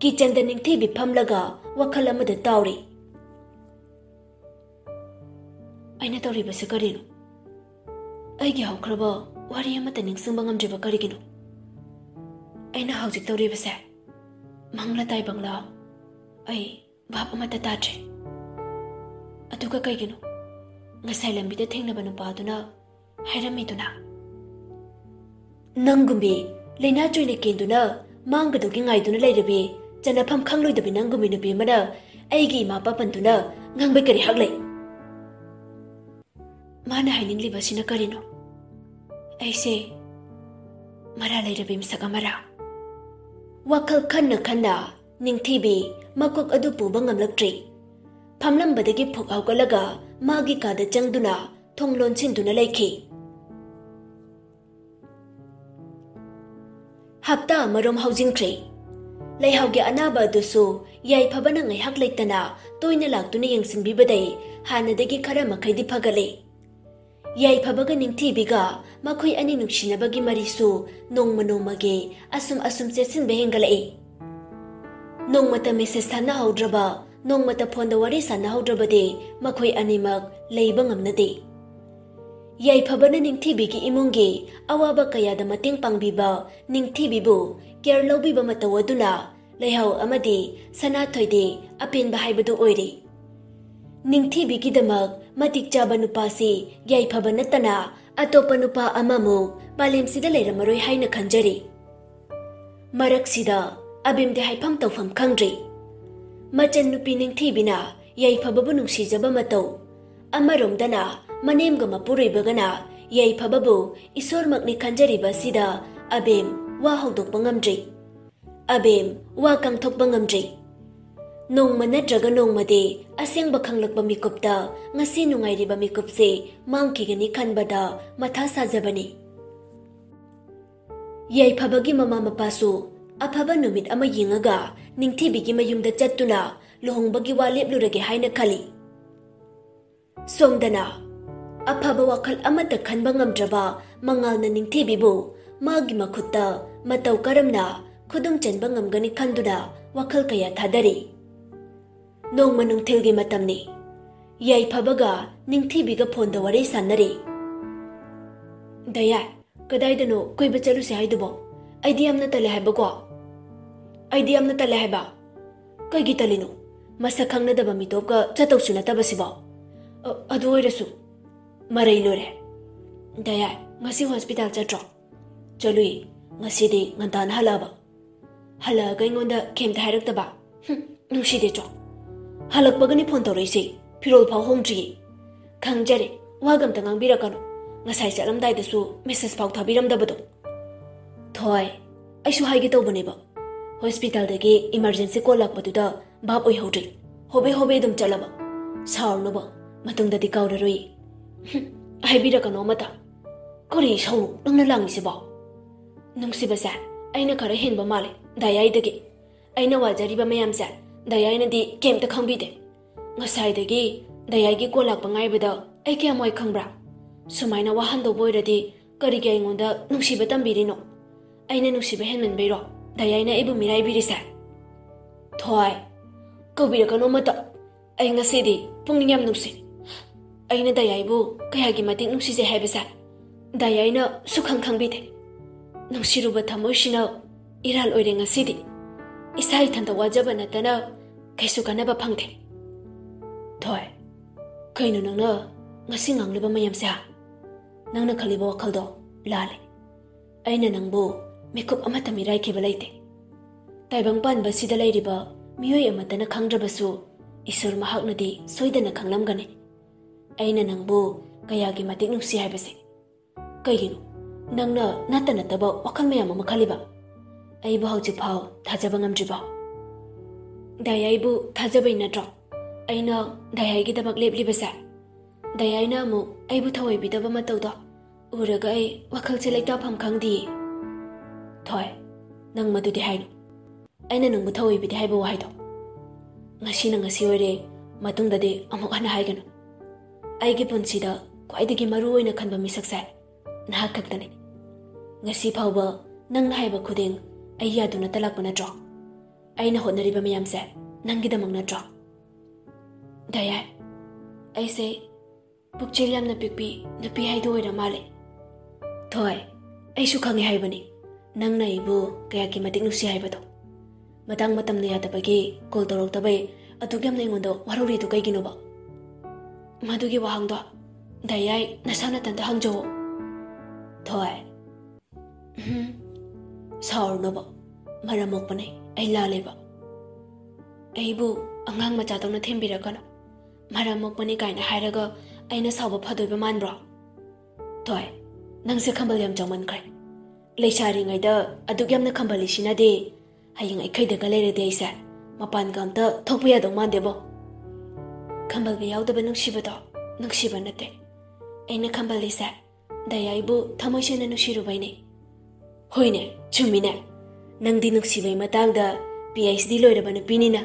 ꯀꯤꯆꯟꯗ ꯅꯤꯡꯊꯤꯕꯤ ꯐꯝꯂꯒ ꯋꯥꯈꯜ ꯑꯃꯗ ꯇꯥꯎꯔꯤ꯫ "ꯑꯩꯅ ꯇꯧꯔꯤꯕꯁꯦ ꯀꯔꯤꯅꯣ? ꯑꯩꯒꯤ ꯍꯧꯈ꯭ꯔꯕ ꯋꯥꯔꯤ ꯑꯃꯠꯇ ꯅꯤꯡꯁꯤꯡꯕ ꯉꯝꯗ꯭ꯔꯤꯕ ꯀꯔꯤꯒꯤꯅꯣ? ꯑꯩꯅ ꯍꯧꯖꯤꯛ ꯇꯧꯔꯤꯕꯁꯦ ꯃꯪꯂ ꯇꯥꯏꯕꯪꯂ? ꯑꯩ ꯚꯥꯞ ꯑꯃꯠꯇ ꯇꯥꯗ꯭ꯔꯦ꯫ ꯑꯗꯨꯒ ꯀꯩꯒꯤꯅꯣ ꯉꯁꯥꯏ ꯂꯝꯕꯤꯗ ꯊꯦꯡꯅꯕ ꯅꯨꯄꯥꯗꯨꯅ ꯍꯥꯏꯔꯝꯃꯤꯗꯨꯅ?" ꯅꯪꯒꯨꯝꯕꯤ ꯂꯩꯅꯥ ꯆꯣꯏꯅ ꯀꯦꯟꯗꯨꯅ ꯃꯥꯡꯒꯗꯧꯒꯤ ꯉꯥꯏꯗꯨꯅ ꯂꯩꯔꯕꯤ ꯆꯅꯐꯝ ꯈꯪꯂꯣꯏꯗꯕꯤ ꯅꯪꯒꯨꯝꯕꯤ ꯅꯨꯄꯤ ꯑꯃꯅ ꯑꯩꯒꯤ ꯏꯃꯥ ꯄꯥꯄꯟꯗꯨꯅ ꯉꯥꯡꯕꯩ ꯀꯔꯤ ꯍꯛ ꯂꯩ? ꯃꯥꯅ ꯍꯥꯏꯅꯤꯡꯂꯤꯕꯁꯤꯅ ꯀꯔꯤꯅꯣ? ꯑꯩꯁꯦ ꯃꯔꯥ ꯂꯩꯔꯕꯤ ꯃꯤꯁꯛ ꯑꯃꯔꯥ? ꯋꯥꯈꯜ ꯈꯟꯅ ꯈꯟꯅ ꯅꯤꯡꯊꯤꯕꯤ ꯃꯀꯣꯛ ꯑꯗꯨ ꯄꯨꯕ ꯉꯝꯂꯛꯇ꯭ꯔꯦ꯫ ꯐꯝꯂꯝꯕꯗꯒꯤ ꯐꯨꯛ ꯍꯧꯒꯠꯂꯒ ꯃꯥꯒꯤ ꯀꯥꯗ ꯆꯪꯗꯨꯅ ꯊꯣꯡ ꯂꯣꯟꯁꯤꯟꯗꯨꯅ ꯂꯩꯈꯤ꯫ ꯍꯞꯇꯥ ꯑꯃꯔꯣꯝ ꯍꯧꯖꯤꯟꯈ꯭ꯔꯦ꯫ ꯂꯩꯍꯥꯎꯒꯤ ꯑꯅꯥꯕ ꯑꯗꯨꯁꯨ ꯌꯥꯏꯐꯕꯅ ꯉꯥꯏꯍꯥꯛ ꯂꯩꯇꯅ ꯇꯣꯏꯅ ꯂꯥꯛꯇꯨꯅ ꯌꯦꯡꯁꯤꯟꯕꯤꯕꯗꯩ ꯍꯥꯟꯅꯗꯒꯤ ꯈꯔ ꯃꯈꯩꯗꯤ ꯐꯒꯠꯂꯦ꯫ ꯌꯥꯏꯐꯕꯒ ꯅꯤꯡꯊꯤꯕꯤꯒ ꯃꯈꯣꯏ ꯑꯅꯤ ꯅꯨꯡꯁꯤꯅꯕꯒꯤ ꯃꯔꯤꯁꯨ ꯅꯣꯡꯃ ꯅꯣꯡꯃꯒꯤ ꯑꯁꯨꯝ ꯑꯁꯨꯝ ꯆꯦꯠꯁꯤꯟꯕ ꯍꯦꯟꯒꯠꯂꯛꯏ꯫ ꯅꯣꯡꯃꯇ ꯃꯦꯁꯦꯖ ꯊꯥꯅꯍꯧꯗ꯭ꯔꯕ, ꯅꯣꯡꯃꯇ ꯐꯣꯟꯗ ꯋꯥꯔꯤ ꯁꯥꯟꯅꯍꯧꯗ꯭ꯔꯕꯗꯤ ꯃꯈꯣꯏ ꯑꯅꯤꯃꯛ ꯂꯩꯕ ꯉꯝꯅꯗꯦ꯫ ꯌꯥꯏꯐꯕꯅ ꯅꯤꯡꯊꯤꯕꯤꯒꯤ ꯏꯃꯨꯡꯒꯤ ꯑꯋꯥꯕ ꯀꯌꯥꯗ ꯃꯇꯦꯡ ꯄꯥꯡꯕꯤꯕ, ꯅꯤꯡꯊꯤꯕꯤꯕꯨ ꯀꯦꯌꯔ ꯂꯧꯕꯤꯕ ꯃꯇꯧ ꯑꯗꯨꯅ ꯂꯩꯍꯥꯎ ꯑꯃꯗꯤ ꯁꯅꯥꯊꯣꯏꯗꯤ ꯑꯄꯦꯟꯕ ꯍꯥꯏꯕꯗꯨ ꯑꯣꯏꯔꯦ꯫ ꯅꯤꯡꯊꯤꯕꯤꯒꯤꯗꯃꯛ ꯃꯇꯤꯛ ꯆꯥꯕ ꯅꯨꯄꯥꯁꯤ ꯌꯥꯏꯐꯕ ꯅꯠꯇꯅ ꯑꯇꯣꯞꯄ ꯅꯨꯄꯥ ꯑꯃꯃꯨꯛ ꯃꯥꯂꯦꯝꯁꯤꯗ ꯂꯩꯔꯝꯃꯔꯣꯏ ꯍꯥꯏꯅ ꯈꯟꯖꯔꯤ꯫ ꯃꯔꯛꯁꯤꯗ ꯑꯕꯦꯝꯗꯤ ꯍꯥꯏꯐꯝ ꯇꯧꯐꯝ ꯈꯪꯗ꯭ꯔꯦ꯫ ꯃꯆꯟ ꯅꯨꯄꯤ ꯅꯤꯡꯊꯤꯕꯤꯅ ꯌꯥꯏꯐꯕꯕꯨ ꯅꯨꯡꯁꯤꯖꯕ ꯃꯇꯧ, ꯑꯃꯔꯣꯝꯗꯅ ꯃꯅꯦꯝꯒ ꯃꯄꯨꯔꯣꯏꯕꯒꯅ ꯌꯥꯏꯐꯕꯕꯨ ꯏꯁꯣꯔꯃꯛꯅꯤ ꯈꯟꯖꯔꯤꯕ ꯑꯁꯤꯗ ꯑꯕꯦꯝ ꯋꯥ ꯍꯧꯗꯣꯛꯄ ꯉꯝꯗ꯭ꯔꯦ꯫ ꯑꯕꯦꯝ ꯋꯥ ꯀꯪꯊꯣꯛꯄ ꯉꯝꯗ꯭ꯔꯦ꯫ ꯅꯣꯡꯃ ꯅꯠꯇ꯭ꯔꯒ ꯅꯣꯡꯃꯗꯤ ꯑꯁꯦꯡꯕ ꯈꯪꯂꯛꯄ ꯃꯤꯀꯨꯞꯇ ꯉꯁꯤ ꯅꯨꯡꯉꯥꯏꯔꯤꯕ ꯃꯤꯀꯨꯞꯁꯦ ꯃꯥꯡꯈꯤꯒꯅꯤ ꯈꯟꯕꯗ ꯃꯊꯥ ꯁꯥꯖꯕꯅꯤ꯫ ꯌꯥꯏꯐꯕꯒꯤ ꯃꯃꯥ ꯃꯄꯥꯁꯨ ꯑꯐꯕ ꯅꯨꯃꯤꯠ ꯑꯃ ꯌꯦꯡꯉꯒ ꯅꯤꯡꯊꯤꯕꯤꯒꯤ ꯃꯌꯨꯝꯗ ꯆꯠꯇꯨꯅ ꯂꯨꯍꯣꯡꯕꯒꯤ ꯋꯥ ꯂꯦꯞꯂꯨꯔꯒꯦ ꯍꯥꯏꯅ ꯈꯜꯂꯤ꯫ ꯁꯣꯝꯗꯅ ꯑꯐꯕ ꯋꯥꯈꯜ ꯑꯃꯠꯇ ꯈꯟꯕ ꯉꯝꯗ꯭ꯔꯕ ꯃꯉꯥꯜꯅ ꯅꯤꯡꯊꯤꯕꯤꯕꯨ ꯃꯥꯒꯤ ꯃꯈꯨꯠꯇ ꯃꯇꯧ ꯀꯔꯝꯅ ꯈꯨꯗꯨꯝ ꯆꯟꯕ ꯉꯝꯒꯅꯤ ꯈꯟꯗꯨꯅ ꯋꯥꯈꯜ ꯀꯌꯥ ꯊꯥꯗꯔꯤ꯫ ꯅꯣꯡꯃ ꯅꯨꯡꯊꯤꯜꯒꯤ ꯃꯇꯝꯅꯤ꯫ ꯌꯥꯏꯐꯕꯒ ꯅꯤꯡꯊꯤꯕꯤꯒ ꯐꯣꯟꯗ ꯋꯥꯔꯤ ꯁꯥꯟꯅꯔꯤ꯫ "ꯗꯌꯥ, ꯀꯗꯥꯏꯗꯅꯣ ꯀꯣꯏꯕ ꯆꯠꯂꯨꯁꯦ ꯍꯥꯏꯗꯨꯕꯣ? ꯑꯩꯗꯤ ꯌꯥꯝꯅ ꯇꯜꯂꯦ ꯍꯥꯏꯕꯀꯣ꯫ ꯑꯩꯗꯤ ꯌꯥꯝꯅ ꯇꯜꯂꯦ ꯍꯥꯏꯕ꯫ ꯀꯩꯒꯤ ꯇꯜꯂꯤꯅꯣ? ꯃꯁꯛ ꯈꯪꯅꯗꯕ ꯃꯤꯇꯣꯞꯀ ꯆꯠꯇꯧꯁꯨ ꯅꯠꯇꯕꯁꯤꯕꯣ꯫ ꯑ, ꯑꯗꯨ ꯑꯣꯏꯔꯁꯨ ꯃꯔꯩ ꯂꯣꯏꯔꯦ꯫ ꯗꯌꯥ, ꯉꯁꯤ ꯍꯣꯁꯄꯤꯇꯥꯜ ꯆꯠꯇ꯭ꯔꯣ?" ꯆꯠꯂꯨꯏ꯫ ꯉꯁꯤꯗꯤ ꯉꯟꯇꯥꯅ ꯍꯜꯂꯛꯑꯕ? ꯍꯜꯂꯛꯑꯒ ꯑꯩꯉꯣꯟꯗ ꯀꯩꯝꯇ ꯍꯥꯏꯔꯛꯇꯕ? ꯍꯨꯝ, ꯅꯨꯡꯁꯤꯗꯦ ꯆꯣ꯫ ꯍꯜꯂꯛꯄꯒꯅꯤ ꯐꯣꯟ ꯇꯧꯔꯛꯏꯁꯦ, ꯐꯤꯔꯣꯜ ꯐꯥꯎ ꯍꯣꯡꯗ꯭ꯔꯤꯌꯦ꯫ ꯈꯪꯖꯔꯦ, ꯋꯥꯒ ꯑꯝꯇ ꯉꯥꯡꯕꯤꯔꯛꯀꯅꯨ꯫ ꯉꯁꯥꯏ ꯆꯠꯂꯝꯗꯥꯏꯗꯁꯨ ꯃꯦꯁꯦꯖ ꯐꯥꯎ ꯊꯥꯕꯤꯔꯝꯗꯕꯗꯣ꯫ ꯊꯣꯏ, ꯑꯩꯁꯨ ꯍꯥꯏꯒꯦ ꯇꯧꯕꯅꯦꯕ꯫ ꯍꯣꯁꯄꯤꯇꯥꯜꯗꯒꯤ ꯏꯃꯥꯔꯖꯦꯟꯁꯤ ꯀꯣꯜ ꯂꯥꯛꯄꯗꯨꯗ ꯚꯥꯞ ꯑꯣꯏꯍꯧꯗ꯭ꯔꯦ꯫ ꯍꯣꯕꯦ ꯍꯣꯕꯦ ꯑꯗꯨꯝ ꯆꯠꯂꯕ꯫ ꯁꯥꯎꯔꯅꯨꯕ, ꯃꯇꯨꯡꯗꯗꯤ ꯀꯥꯎꯔꯔꯣꯏ꯫ ꯍꯨꯝ, ꯍꯥꯏꯕꯤꯔꯛꯀꯅꯣ ꯑꯃꯇ꯫ ꯀꯔꯤ ꯏꯁꯧꯅꯣ ꯅꯪꯅ ꯂꯥꯡꯉꯤꯁꯤꯕꯣ? ꯅꯨꯡꯁꯤꯕꯁꯦ, ꯑꯩꯅ ꯈꯔ ꯍꯦꯟꯕ ꯃꯥꯜꯂꯦ ꯗꯥꯌꯥꯏꯗꯒꯤ꯫ ꯑꯩꯅ ꯋꯥꯖꯔꯤꯕ ꯃꯌꯥꯝꯁꯦ ꯗꯥꯌꯥꯏꯅꯗꯤ ꯀꯩꯝꯇ ꯈꯪꯕꯤꯗꯦ꯫ ꯉꯁꯥꯏꯗꯒꯤ ꯗꯥꯌꯥꯏꯒꯤ ꯀꯣꯜ ꯂꯥꯛꯄ ꯉꯥꯏꯕꯗ ꯑꯩ ꯀꯌꯥꯝ ꯋꯥꯏ ꯈꯪꯕ꯭ꯔꯥ? ꯁꯨꯃꯥꯏꯅ ꯋꯥꯍꯟꯗꯧꯕ ꯑꯣꯏꯔꯗꯤ ꯀꯔꯤꯒꯤ ꯑꯩꯉꯣꯟꯗ ꯅꯨꯡꯁꯤꯕ ꯇꯝꯕꯤꯔꯤꯅꯣ? ꯑꯩꯅ ꯅꯨꯡꯁꯤꯕ ꯍꯦꯟꯃꯟꯕꯩꯔꯣ ꯗꯥꯌꯥꯏꯅ ꯑꯩꯕꯨ ꯃꯤꯔꯥꯏꯕꯤꯔꯤꯁꯦ? ꯊꯣꯏ, ꯀꯧꯕꯤꯔꯛꯀꯅꯣ ꯑꯃꯇ꯫ ꯑꯩ ꯉꯁꯤꯗꯤ ꯄꯨꯛꯅꯤꯡ ꯌꯥꯝ ꯅꯨꯡꯁꯤ꯫ ꯑꯩꯅ ꯗꯥꯌꯥꯏꯕꯨ ꯀꯌꯥꯒꯤ ꯃꯇꯤꯛ ꯅꯨꯡꯁꯤꯖꯩ ꯍꯥꯏꯕꯁꯦ ꯗꯥꯌꯥꯏꯅ ꯁꯨꯈꯪ ꯈꯪꯕꯤꯗꯦ꯫ ꯅꯨꯡꯁꯤꯔꯨꯕ ꯊꯃꯣꯏꯁꯤꯅ ꯏꯔꯥꯜ ꯑꯣꯏꯔꯦ ꯉꯁꯤꯗꯤ꯫ ꯏꯁꯥ ꯏꯊꯟꯇ ꯋꯥꯖꯕ ꯅꯠꯇꯅ ꯀꯩꯁꯨ ꯀꯥꯟꯅꯕ ꯐꯪꯗꯦ꯫ ꯊꯣꯏ, ꯀꯩꯅꯣ ꯅꯪꯅ ꯉꯁꯤ ꯉꯥꯡꯂꯤꯕ ꯃꯌꯥꯝꯁꯦ, ꯍꯥ? ꯅꯪꯅ ꯈꯜꯂꯤꯕ ꯋꯥꯈꯜꯗꯣ ꯂꯥꯜꯂꯦ꯫ ꯑꯩꯅ ꯅꯪꯕꯨ ꯃꯤꯀꯨꯞ ꯑꯃꯠꯇ ꯃꯤꯔꯥꯏꯈꯤꯕ ꯂꯩꯇꯦ꯫ ꯇꯥꯏꯕꯪ ꯄꯥꯟꯕꯁꯤꯗ ꯂꯩꯔꯤꯕ ꯃꯤꯑꯣꯏ ꯑꯃꯠꯇꯅ ꯈꯪꯗ꯭ꯔꯕꯁꯨ, ꯏꯁꯣꯔ ꯃꯍꯥꯛꯅꯗꯤ ꯁꯣꯏꯗꯅ ꯈꯪꯂꯝꯒꯅꯤ ꯑꯩꯅ ꯅꯪꯕꯨ ꯀꯌꯥꯒꯤ ꯃꯇꯤꯛ ꯅꯨꯡꯁꯤ ꯍꯥꯏꯕꯁꯦ꯫ ꯀꯩꯒꯤꯅꯣ ꯅꯪꯅ ꯅꯠꯇ ꯅꯠꯇꯕ ꯋꯥꯈꯜ ꯃꯌꯥꯝ ꯑꯃ ꯈꯜꯂꯤꯕ? ꯑꯩꯕꯨ ꯍꯧꯖꯤꯛꯐꯥꯎ ꯊꯥꯖꯕ ꯉꯝꯗ꯭ꯔꯤꯕꯣ? ꯗꯥꯌꯥꯏꯕꯨ ꯊꯥꯖꯕꯩ ꯅꯠꯇ꯭ꯔꯣ ꯑꯩꯅ ꯗꯥꯌꯥꯏꯒꯤꯗꯃꯛ ꯂꯦꯞꯂꯤꯕꯁꯦ? ꯗꯥꯌꯥꯏꯅ ꯑꯃꯨꯛ ꯑꯩꯕꯨ ꯊꯑꯣꯏꯕꯤꯗꯕ ꯃꯇꯧꯗꯣ ꯎꯔꯒ ꯑꯩ ꯋꯥꯈꯜꯁꯦ ꯂꯩꯇꯥꯐꯝ ꯈꯪꯗꯤꯌꯦ꯫ ꯊꯣꯏ, ꯅꯪ ꯃꯗꯨꯗꯤ ꯍꯥꯏꯅꯨ꯫ ꯑꯩꯅ ꯅꯪꯕꯨ ꯊꯑꯣꯏꯕꯤꯗꯦ ꯍꯥꯏꯕ ꯋꯥꯍꯩꯗꯣ ꯉꯁꯤꯅ ꯉꯁꯤ ꯑꯣꯏꯔꯦ, ꯃꯇꯨꯡꯗꯗꯤ ꯑꯃꯨꯛ ꯍꯟꯅ ꯍꯥꯏꯒꯅꯨ꯫ ꯑꯩꯒꯤ ꯄꯨꯟꯁꯤꯗ ꯈ꯭ꯋꯥꯏꯗꯒꯤ ꯃꯔꯨ ꯑꯣꯏꯅ ꯈꯟꯕ ꯃꯤꯁꯛꯁꯦ ꯅꯍꯥꯛ ꯈꯛꯇꯅꯤ꯫ ꯉꯁꯤ ꯐꯥꯎꯕ ꯅꯪꯅ ꯍꯥꯏꯕ ꯈꯨꯗꯤꯡ ꯑꯩ ꯌꯥꯗꯨꯅꯇ ꯂꯥꯛꯄ ꯅꯠꯇ꯭ꯔꯣ? ꯑꯩꯅ ꯍꯣꯠꯅꯔꯤꯕ ꯃꯌꯥꯝꯁꯦ ꯅꯪꯒꯤꯗꯃꯛ ꯅꯠꯇ꯭ꯔꯣ? ꯗꯥꯌꯥꯏ, ꯑꯩꯁꯦ ꯄꯨꯛꯆꯦꯜ ꯌꯥꯝꯅ ꯄꯤꯛꯄꯤ ꯅꯨꯄꯤ ꯍꯥꯏꯗꯣ ꯑꯣꯏꯔ ꯃꯥꯜꯂꯦ꯫ ꯊꯣꯏ, ꯑꯩꯁꯨ ꯈꯪꯉꯦ ꯍꯥꯏꯕꯅꯤ ꯅꯪꯅ ꯑꯩꯕꯨ ꯀꯌꯥꯒꯤ ꯃꯇꯤꯛ ꯅꯨꯡꯁꯤ ꯍꯥꯏꯕꯗꯣ꯫ ꯃꯇꯥꯡ ꯃꯇꯝꯅ ꯌꯥꯗꯕꯒꯤ ꯀꯣꯜ ꯇꯧꯔꯛꯇꯕꯩ ꯑꯗꯨꯛ ꯌꯥꯝꯅ ꯑꯩꯉꯣꯟꯗ ꯋꯥꯔꯧꯔꯤꯗꯨ ꯀꯩꯒꯤꯅꯣꯕ? ꯃꯗꯨꯒꯤ ꯋꯥꯍꯪꯗꯣ ꯗꯥꯌꯥꯏ ꯅꯁꯥ ꯅꯊꯟꯇ ꯍꯪꯖꯧꯑꯣ꯫ ꯊꯣꯏ, ꯎꯝ, ꯁꯥꯎꯔꯨꯅꯨꯕ, ꯃꯔꯝ ꯃꯣꯛꯄꯅꯦ, ꯑꯩ ꯂꯥꯜꯂꯦꯕ꯫ ꯑꯩꯕꯨ ꯑꯉꯥꯡ ꯃꯆꯥꯗꯧꯅ ꯊꯦꯝꯕꯤꯔꯛꯀꯅꯨ꯫ ꯃꯔꯝ ꯃꯣꯛꯄꯅꯤ ꯀꯥꯏꯅ ꯍꯥꯏꯔꯒ ꯑꯩꯅ ꯁꯥꯎꯕ ꯐꯗꯣꯏꯕ ꯃꯥꯟꯕ꯭ꯔꯣ? ꯊꯣꯏ, ꯅꯪꯁꯦ ꯈꯝꯕꯜ ꯌꯥꯝ ꯆꯥꯎꯃꯟꯈ꯭ꯔꯦ꯫ ꯂꯩꯁꯥꯔꯤꯉꯩꯗ ꯑꯗꯨꯛ ꯌꯥꯝꯅ ꯈꯝꯕꯜꯂꯤꯁꯤꯅꯗꯤ ꯍꯌꯦꯡ ꯑꯩꯈꯩꯗꯒ ꯂꯩꯔꯗꯤ ꯑꯩꯁꯦ ꯃꯄꯥꯟꯒ ꯑꯝꯇ ꯊꯣꯛꯄ ꯌꯥꯗꯧ ꯃꯥꯟꯗꯦꯕꯣ꯫ ꯈꯝꯕꯜꯕ ꯌꯥꯎꯗꯕ ꯅꯨꯡꯁꯤꯕꯗꯣ ꯅꯨꯡꯁꯤꯕ ꯅꯠꯇꯦ꯫ ꯑꯩꯅ ꯈꯝꯕꯜꯂꯤꯁꯦ ꯗꯌꯥꯏꯕꯨ ꯊꯃꯣꯏ ꯁꯦꯡꯅ ꯅꯨꯡꯁꯤꯔꯨꯕꯩꯅꯦ꯫ ꯍꯣꯏꯅꯦ, ꯆꯨꯝꯃꯤꯅꯦ꯫ ꯅꯪꯗꯤ ꯅꯨꯡꯁꯤꯕꯩ ꯃꯇꯥꯡꯗ ꯄꯤ ꯑꯩꯆ ꯗꯤ ꯂꯣꯏꯔꯕ ꯅꯨꯄꯤꯅꯤꯅ꯫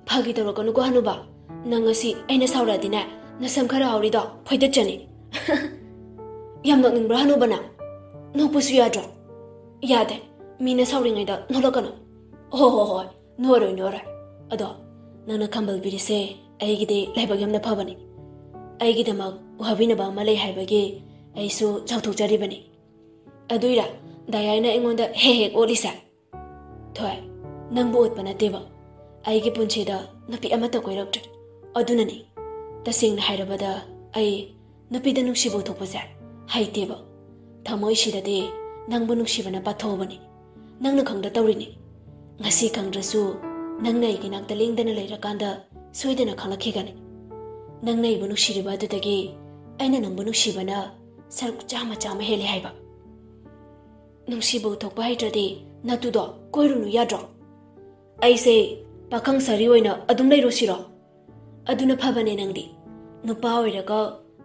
ꯐꯥꯒꯤ ꯇꯧꯔꯛꯀꯅꯨꯀꯣ ꯍꯅꯨꯕ꯫ ꯅꯪ ꯉꯁꯤ ꯑꯩꯅ ꯁꯥꯎꯔꯛꯑꯗꯤꯅꯦ, ꯅꯁꯝ ꯈꯔ ꯍꯧꯔꯤꯗꯣ ꯐꯣꯏꯗꯠꯆꯅꯤ꯫ ꯌꯥꯝ ꯅꯣꯛꯅꯤꯡꯕ꯭ꯔꯥ ꯍꯅꯨꯕ ꯅꯪ? ꯅꯣꯛꯄꯁꯨ ꯌꯥꯗ꯭ꯔꯣ? ꯌꯥꯗꯦ꯫ ꯃꯤꯅ ꯁꯥꯎꯔꯤꯉꯩꯗ ꯅꯣꯛꯂꯛꯀꯅꯨ꯫ ꯍꯣ ꯍꯣ ꯍꯣꯏ, ꯅꯣꯛꯑꯔꯣꯏ, ꯅꯣꯛꯑꯔꯣꯏ꯫ ꯑꯗꯣ ꯅꯪꯅ ꯈꯝꯕꯜꯕꯤꯔꯤꯁꯦ ꯑꯩꯒꯤꯗꯤ ꯂꯥꯏꯕꯛ ꯌꯥꯝꯅ ꯐꯕꯅꯤ꯫ ꯑꯩꯒꯤꯗꯃꯛ ꯋꯥꯕꯤꯅꯕ ꯑꯃ ꯂꯩ ꯍꯥꯏꯕꯒꯤ ꯑꯩꯁꯨ ꯆꯥꯎꯊꯣꯛꯆꯔꯤꯕꯅꯤ꯫ ꯑꯗꯨꯏꯔꯥ ꯗꯌꯥꯏꯅ ꯑꯩꯉꯣꯟꯗ ꯍꯦꯛ ꯍꯦꯛ ꯑꯣꯠꯂꯤꯁꯦ? ꯊꯣꯏ, ꯅꯪꯕꯨ ꯑꯣꯠꯄ ꯅꯠꯇꯦꯕ꯫ ꯑꯩꯒꯤ ꯄꯨꯟꯁꯤꯗ ꯅꯨꯄꯤ ꯑꯃꯠꯇ ꯀꯣꯏꯔꯛꯇ꯭ꯔꯦ꯫ ꯑꯗꯨꯅꯅꯤ꯫ ꯇꯁꯦꯡꯅ ꯍꯥꯏꯔꯕꯗ ꯑꯩ ꯅꯨꯄꯤꯗ ꯅꯨꯡꯁꯤꯕ ꯎꯊꯣꯛꯄꯁꯦ ꯍꯩꯇꯦꯕ꯫ ꯊꯃꯣꯏꯁꯤꯗꯗꯤ ꯅꯪꯕꯨ ꯅꯨꯡꯁꯤꯕꯅ ꯄꯥꯊꯣꯛꯑꯕꯅꯤ꯫ ꯅꯪꯅ ꯈꯪꯗ ꯇꯧꯔꯤꯅꯤ꯫ ꯉꯁꯤ ꯈꯪꯗ꯭ꯔꯁꯨ ꯅꯪꯅ ꯑꯩꯒꯤ ꯅꯥꯛꯇ ꯂꯦꯡꯗꯅ ꯂꯩꯔꯀꯥꯟꯗ ꯁꯣꯏꯗꯅ ꯈꯪꯂꯛꯈꯤꯒꯅꯤ꯫ ꯅꯪꯅ ꯑꯩꯕꯨ ꯅꯨꯡꯁꯤꯔꯤꯕ ꯑꯗꯨꯗꯒꯤ ꯑꯩꯅ ꯅꯪꯕꯨ ꯅꯨꯡꯁꯤꯕꯅ ꯁꯔꯨꯛ ꯆꯥꯝꯃ ꯆꯥꯝꯃ ꯍꯦꯜꯂꯤ ꯍꯥꯏꯕ꯫ ꯅꯨꯡꯁꯤꯕ ꯎꯊꯣꯛꯄ ꯍꯩꯇ꯭ꯔꯗꯤ ꯅꯇꯨꯗꯣ ꯀꯣꯏꯔꯨꯅꯨ ꯌꯥꯗ꯭ꯔꯣ? ꯑꯩꯁꯦ ꯄꯥꯈꯪ ꯁꯥꯔꯤ ꯑꯣꯏꯅ ꯑꯗꯨꯝ ꯂꯩꯔꯨꯁꯤꯔꯣ? ꯑꯗꯨꯅ ꯐꯕꯅꯦ ꯅꯪꯗꯤ꯫ ꯅꯨꯄꯥ ꯑꯣꯏꯔꯒ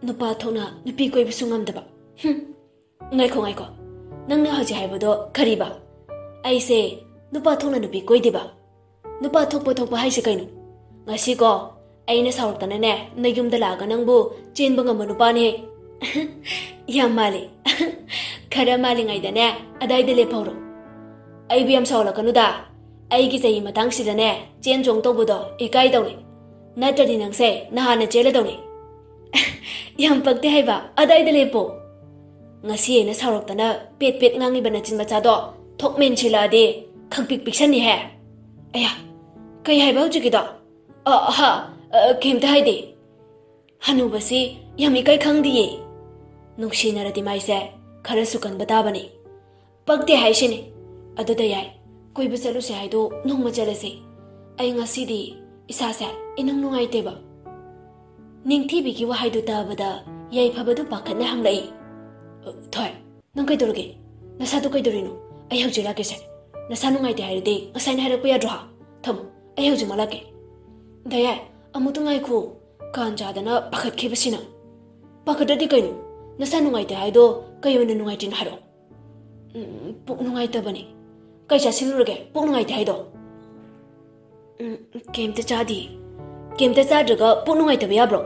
ꯅꯨꯄꯥ ꯊꯣꯛꯅ ꯅꯨꯄꯤ ꯀꯣꯏꯕꯁꯨ ꯉꯝꯗꯕ꯫ ꯍꯨꯝ꯫ ꯉꯥꯏꯈꯣ, ꯉꯥꯏꯈꯣ꯫ ꯅꯪꯅ ꯍꯧꯖꯤꯛ ꯍꯥꯏꯕꯗꯣ ꯀꯔꯤꯕ? ꯑꯩꯁꯦ ꯅꯨꯄꯥ ꯊꯣꯛꯅ ꯅꯨꯄꯤ ꯀꯣꯏꯗꯦꯕ? ꯅꯨꯄꯥ ꯊꯣꯛꯄ ꯊꯣꯛꯄ ꯍꯥꯏꯁꯦ ꯀꯩꯅꯣ? ꯉꯁꯤꯀꯣ, ꯑꯩꯅ ꯁꯥꯎꯔꯛꯇꯅꯅꯦ, ꯅꯌꯨꯝꯗ ꯂꯥꯛꯑꯒ ꯅꯪꯕꯨ ꯆꯦꯟꯕ ꯉꯝꯕ ꯅꯨꯄꯥꯅꯦ꯫ ꯌꯥꯝ ꯃꯥꯜꯂꯤ꯫ ꯈꯔ ꯃꯥꯜꯂꯤꯉꯩꯗꯅꯦ, ꯑꯗꯥꯏꯗ ꯂꯦꯞꯍꯧꯔꯣ꯫ ꯑꯩꯕꯨ ꯌꯥꯝ ꯁꯥꯎꯍꯜꯂꯛꯀꯅꯨꯗ꯫ ꯑꯩꯒꯤ ꯆꯍꯤ ꯃꯇꯥꯡꯁꯤꯗꯅꯦ, ꯆꯦꯟ ꯆꯣꯡ ꯇꯧꯕꯗꯣ ꯏꯀꯥꯏꯗꯧꯅꯤ꯫ ꯅꯠꯇ꯭ꯔꯗꯤ ꯅꯪꯁꯦ ꯅꯍꯥꯟꯅ ꯆꯦꯜꯂꯗꯧꯅꯤ꯫ ꯌꯥꯝ ꯄꯛꯇꯦ ꯍꯥꯏꯕ, ꯑꯗꯥꯏꯗ ꯂꯦꯞꯄꯣ꯫ ꯉꯁꯤ ꯑꯩꯅ ꯁꯥꯎꯔꯛꯇꯅ ꯄꯦꯠ ꯄꯦꯠ ꯉꯥꯡꯉꯤꯕ ꯅꯆꯤꯟ ꯃꯆꯥꯗꯣ ꯊꯣꯛ ꯃꯦꯟꯁꯤꯜꯂꯛꯑꯗꯤ ꯈꯪꯄꯤꯛ ꯄꯤꯛꯁꯟꯅꯤꯍꯦ꯫ ꯑꯌꯥ, ꯀꯩ ꯍꯥꯏꯕ ꯍꯧꯖꯤꯛꯀꯤꯗꯣ? ꯑ, ꯍꯥ, ꯑ, ꯀꯩꯝꯇ ꯍꯥꯏꯗꯦ꯫ ꯍꯅꯨꯕꯁꯤ ꯌꯥꯝ ꯏꯀꯥꯏ ꯈꯪꯗꯤꯌꯦ꯫ ꯅꯨꯡꯁꯤꯅꯔꯗꯤ ꯃꯥꯏꯁꯦ ꯈꯔꯁꯨ ꯀꯟꯕ ꯇꯥꯕꯅꯤ꯫ ꯄꯛꯇꯦ ꯍꯥꯏꯁꯤꯅꯤ꯫ ꯑꯗꯨꯗ ꯌꯥꯏ, ꯀꯣꯏꯕ ꯆꯠꯂꯨꯁꯦ ꯍꯥꯏꯗꯣ ꯅꯣꯡꯃ ꯆꯠꯂꯁꯦ꯫ ꯑꯩ ꯉꯁꯤꯗꯤ ꯏꯁꯥꯁꯦ ꯏꯅꯨꯡ ꯅꯨꯡꯉꯥꯏꯇꯦꯕ꯫ ꯅꯤꯡꯊꯤꯕꯤꯒꯤ ꯋꯥꯍꯩꯗꯨ ꯇꯥꯕꯗ ꯌꯥꯏꯐꯕꯗꯨ ꯄꯥꯈꯠꯅ ꯍꯪꯂꯛꯏ, "ꯊꯣꯏ, ꯅꯪ ꯀꯩꯗꯧꯔꯒꯦ? ꯅꯁꯥꯗꯣ ꯀꯩꯗꯧꯔꯤꯅꯣ? ꯑꯩ ꯍꯧꯖꯤꯛ ꯂꯥꯛꯀꯦꯁꯦ꯫ ꯅꯁꯥ ꯅꯨꯡꯉꯥꯏꯇꯦ ꯍꯥꯏꯔꯗꯤ ꯉꯁꯥꯏꯅ ꯍꯥꯏꯔꯛꯄ ꯌꯥꯗ꯭ꯔꯣ? ꯍꯥ? ꯊꯝꯃꯣ, ꯑꯩ ꯍꯧꯖꯤꯛꯃꯛ ꯂꯥꯛꯀꯦ꯫" "ꯗꯌꯥꯏ, ꯑꯃꯨꯛꯇ ꯉꯥꯏꯈꯣ꯫" ꯀꯥꯟ ꯆꯥꯗꯅ ꯄꯥꯈꯠꯈꯤꯕꯁꯤꯅ꯫ "ꯄꯥꯈꯠꯇ꯭ꯔꯗꯤ ꯀꯩꯅꯣ? ꯅꯁꯥ ꯅꯨꯡꯉꯥꯏꯇꯦ ꯍꯥꯏꯗꯣ ꯀꯩ ꯑꯣꯏꯅ ꯅꯨꯡꯉꯥꯏꯇ꯭ꯔꯤꯅꯣ ꯍꯥꯏꯔꯛꯑꯣ꯫" "ꯎꯝ, ꯄꯨꯛ ꯅꯨꯡꯉꯥꯏꯇꯕꯅꯤ꯫" "ꯀꯩ ꯆꯥꯁꯤꯜꯂꯨꯔꯒꯦ ꯄꯨꯛ ꯅꯨꯡꯉꯥꯏꯇꯦ ꯍꯥꯏꯗꯣ?" "ꯎꯝ, ꯀꯩꯝꯇ ꯆꯥꯗꯤꯌꯦ꯫" "ꯀꯩꯝꯇ ꯆꯥꯗ꯭ꯔꯒ ꯄꯨꯛ ꯅꯨꯡꯉꯥꯏꯇꯕ ꯌꯥꯕ꯭ꯔꯣ?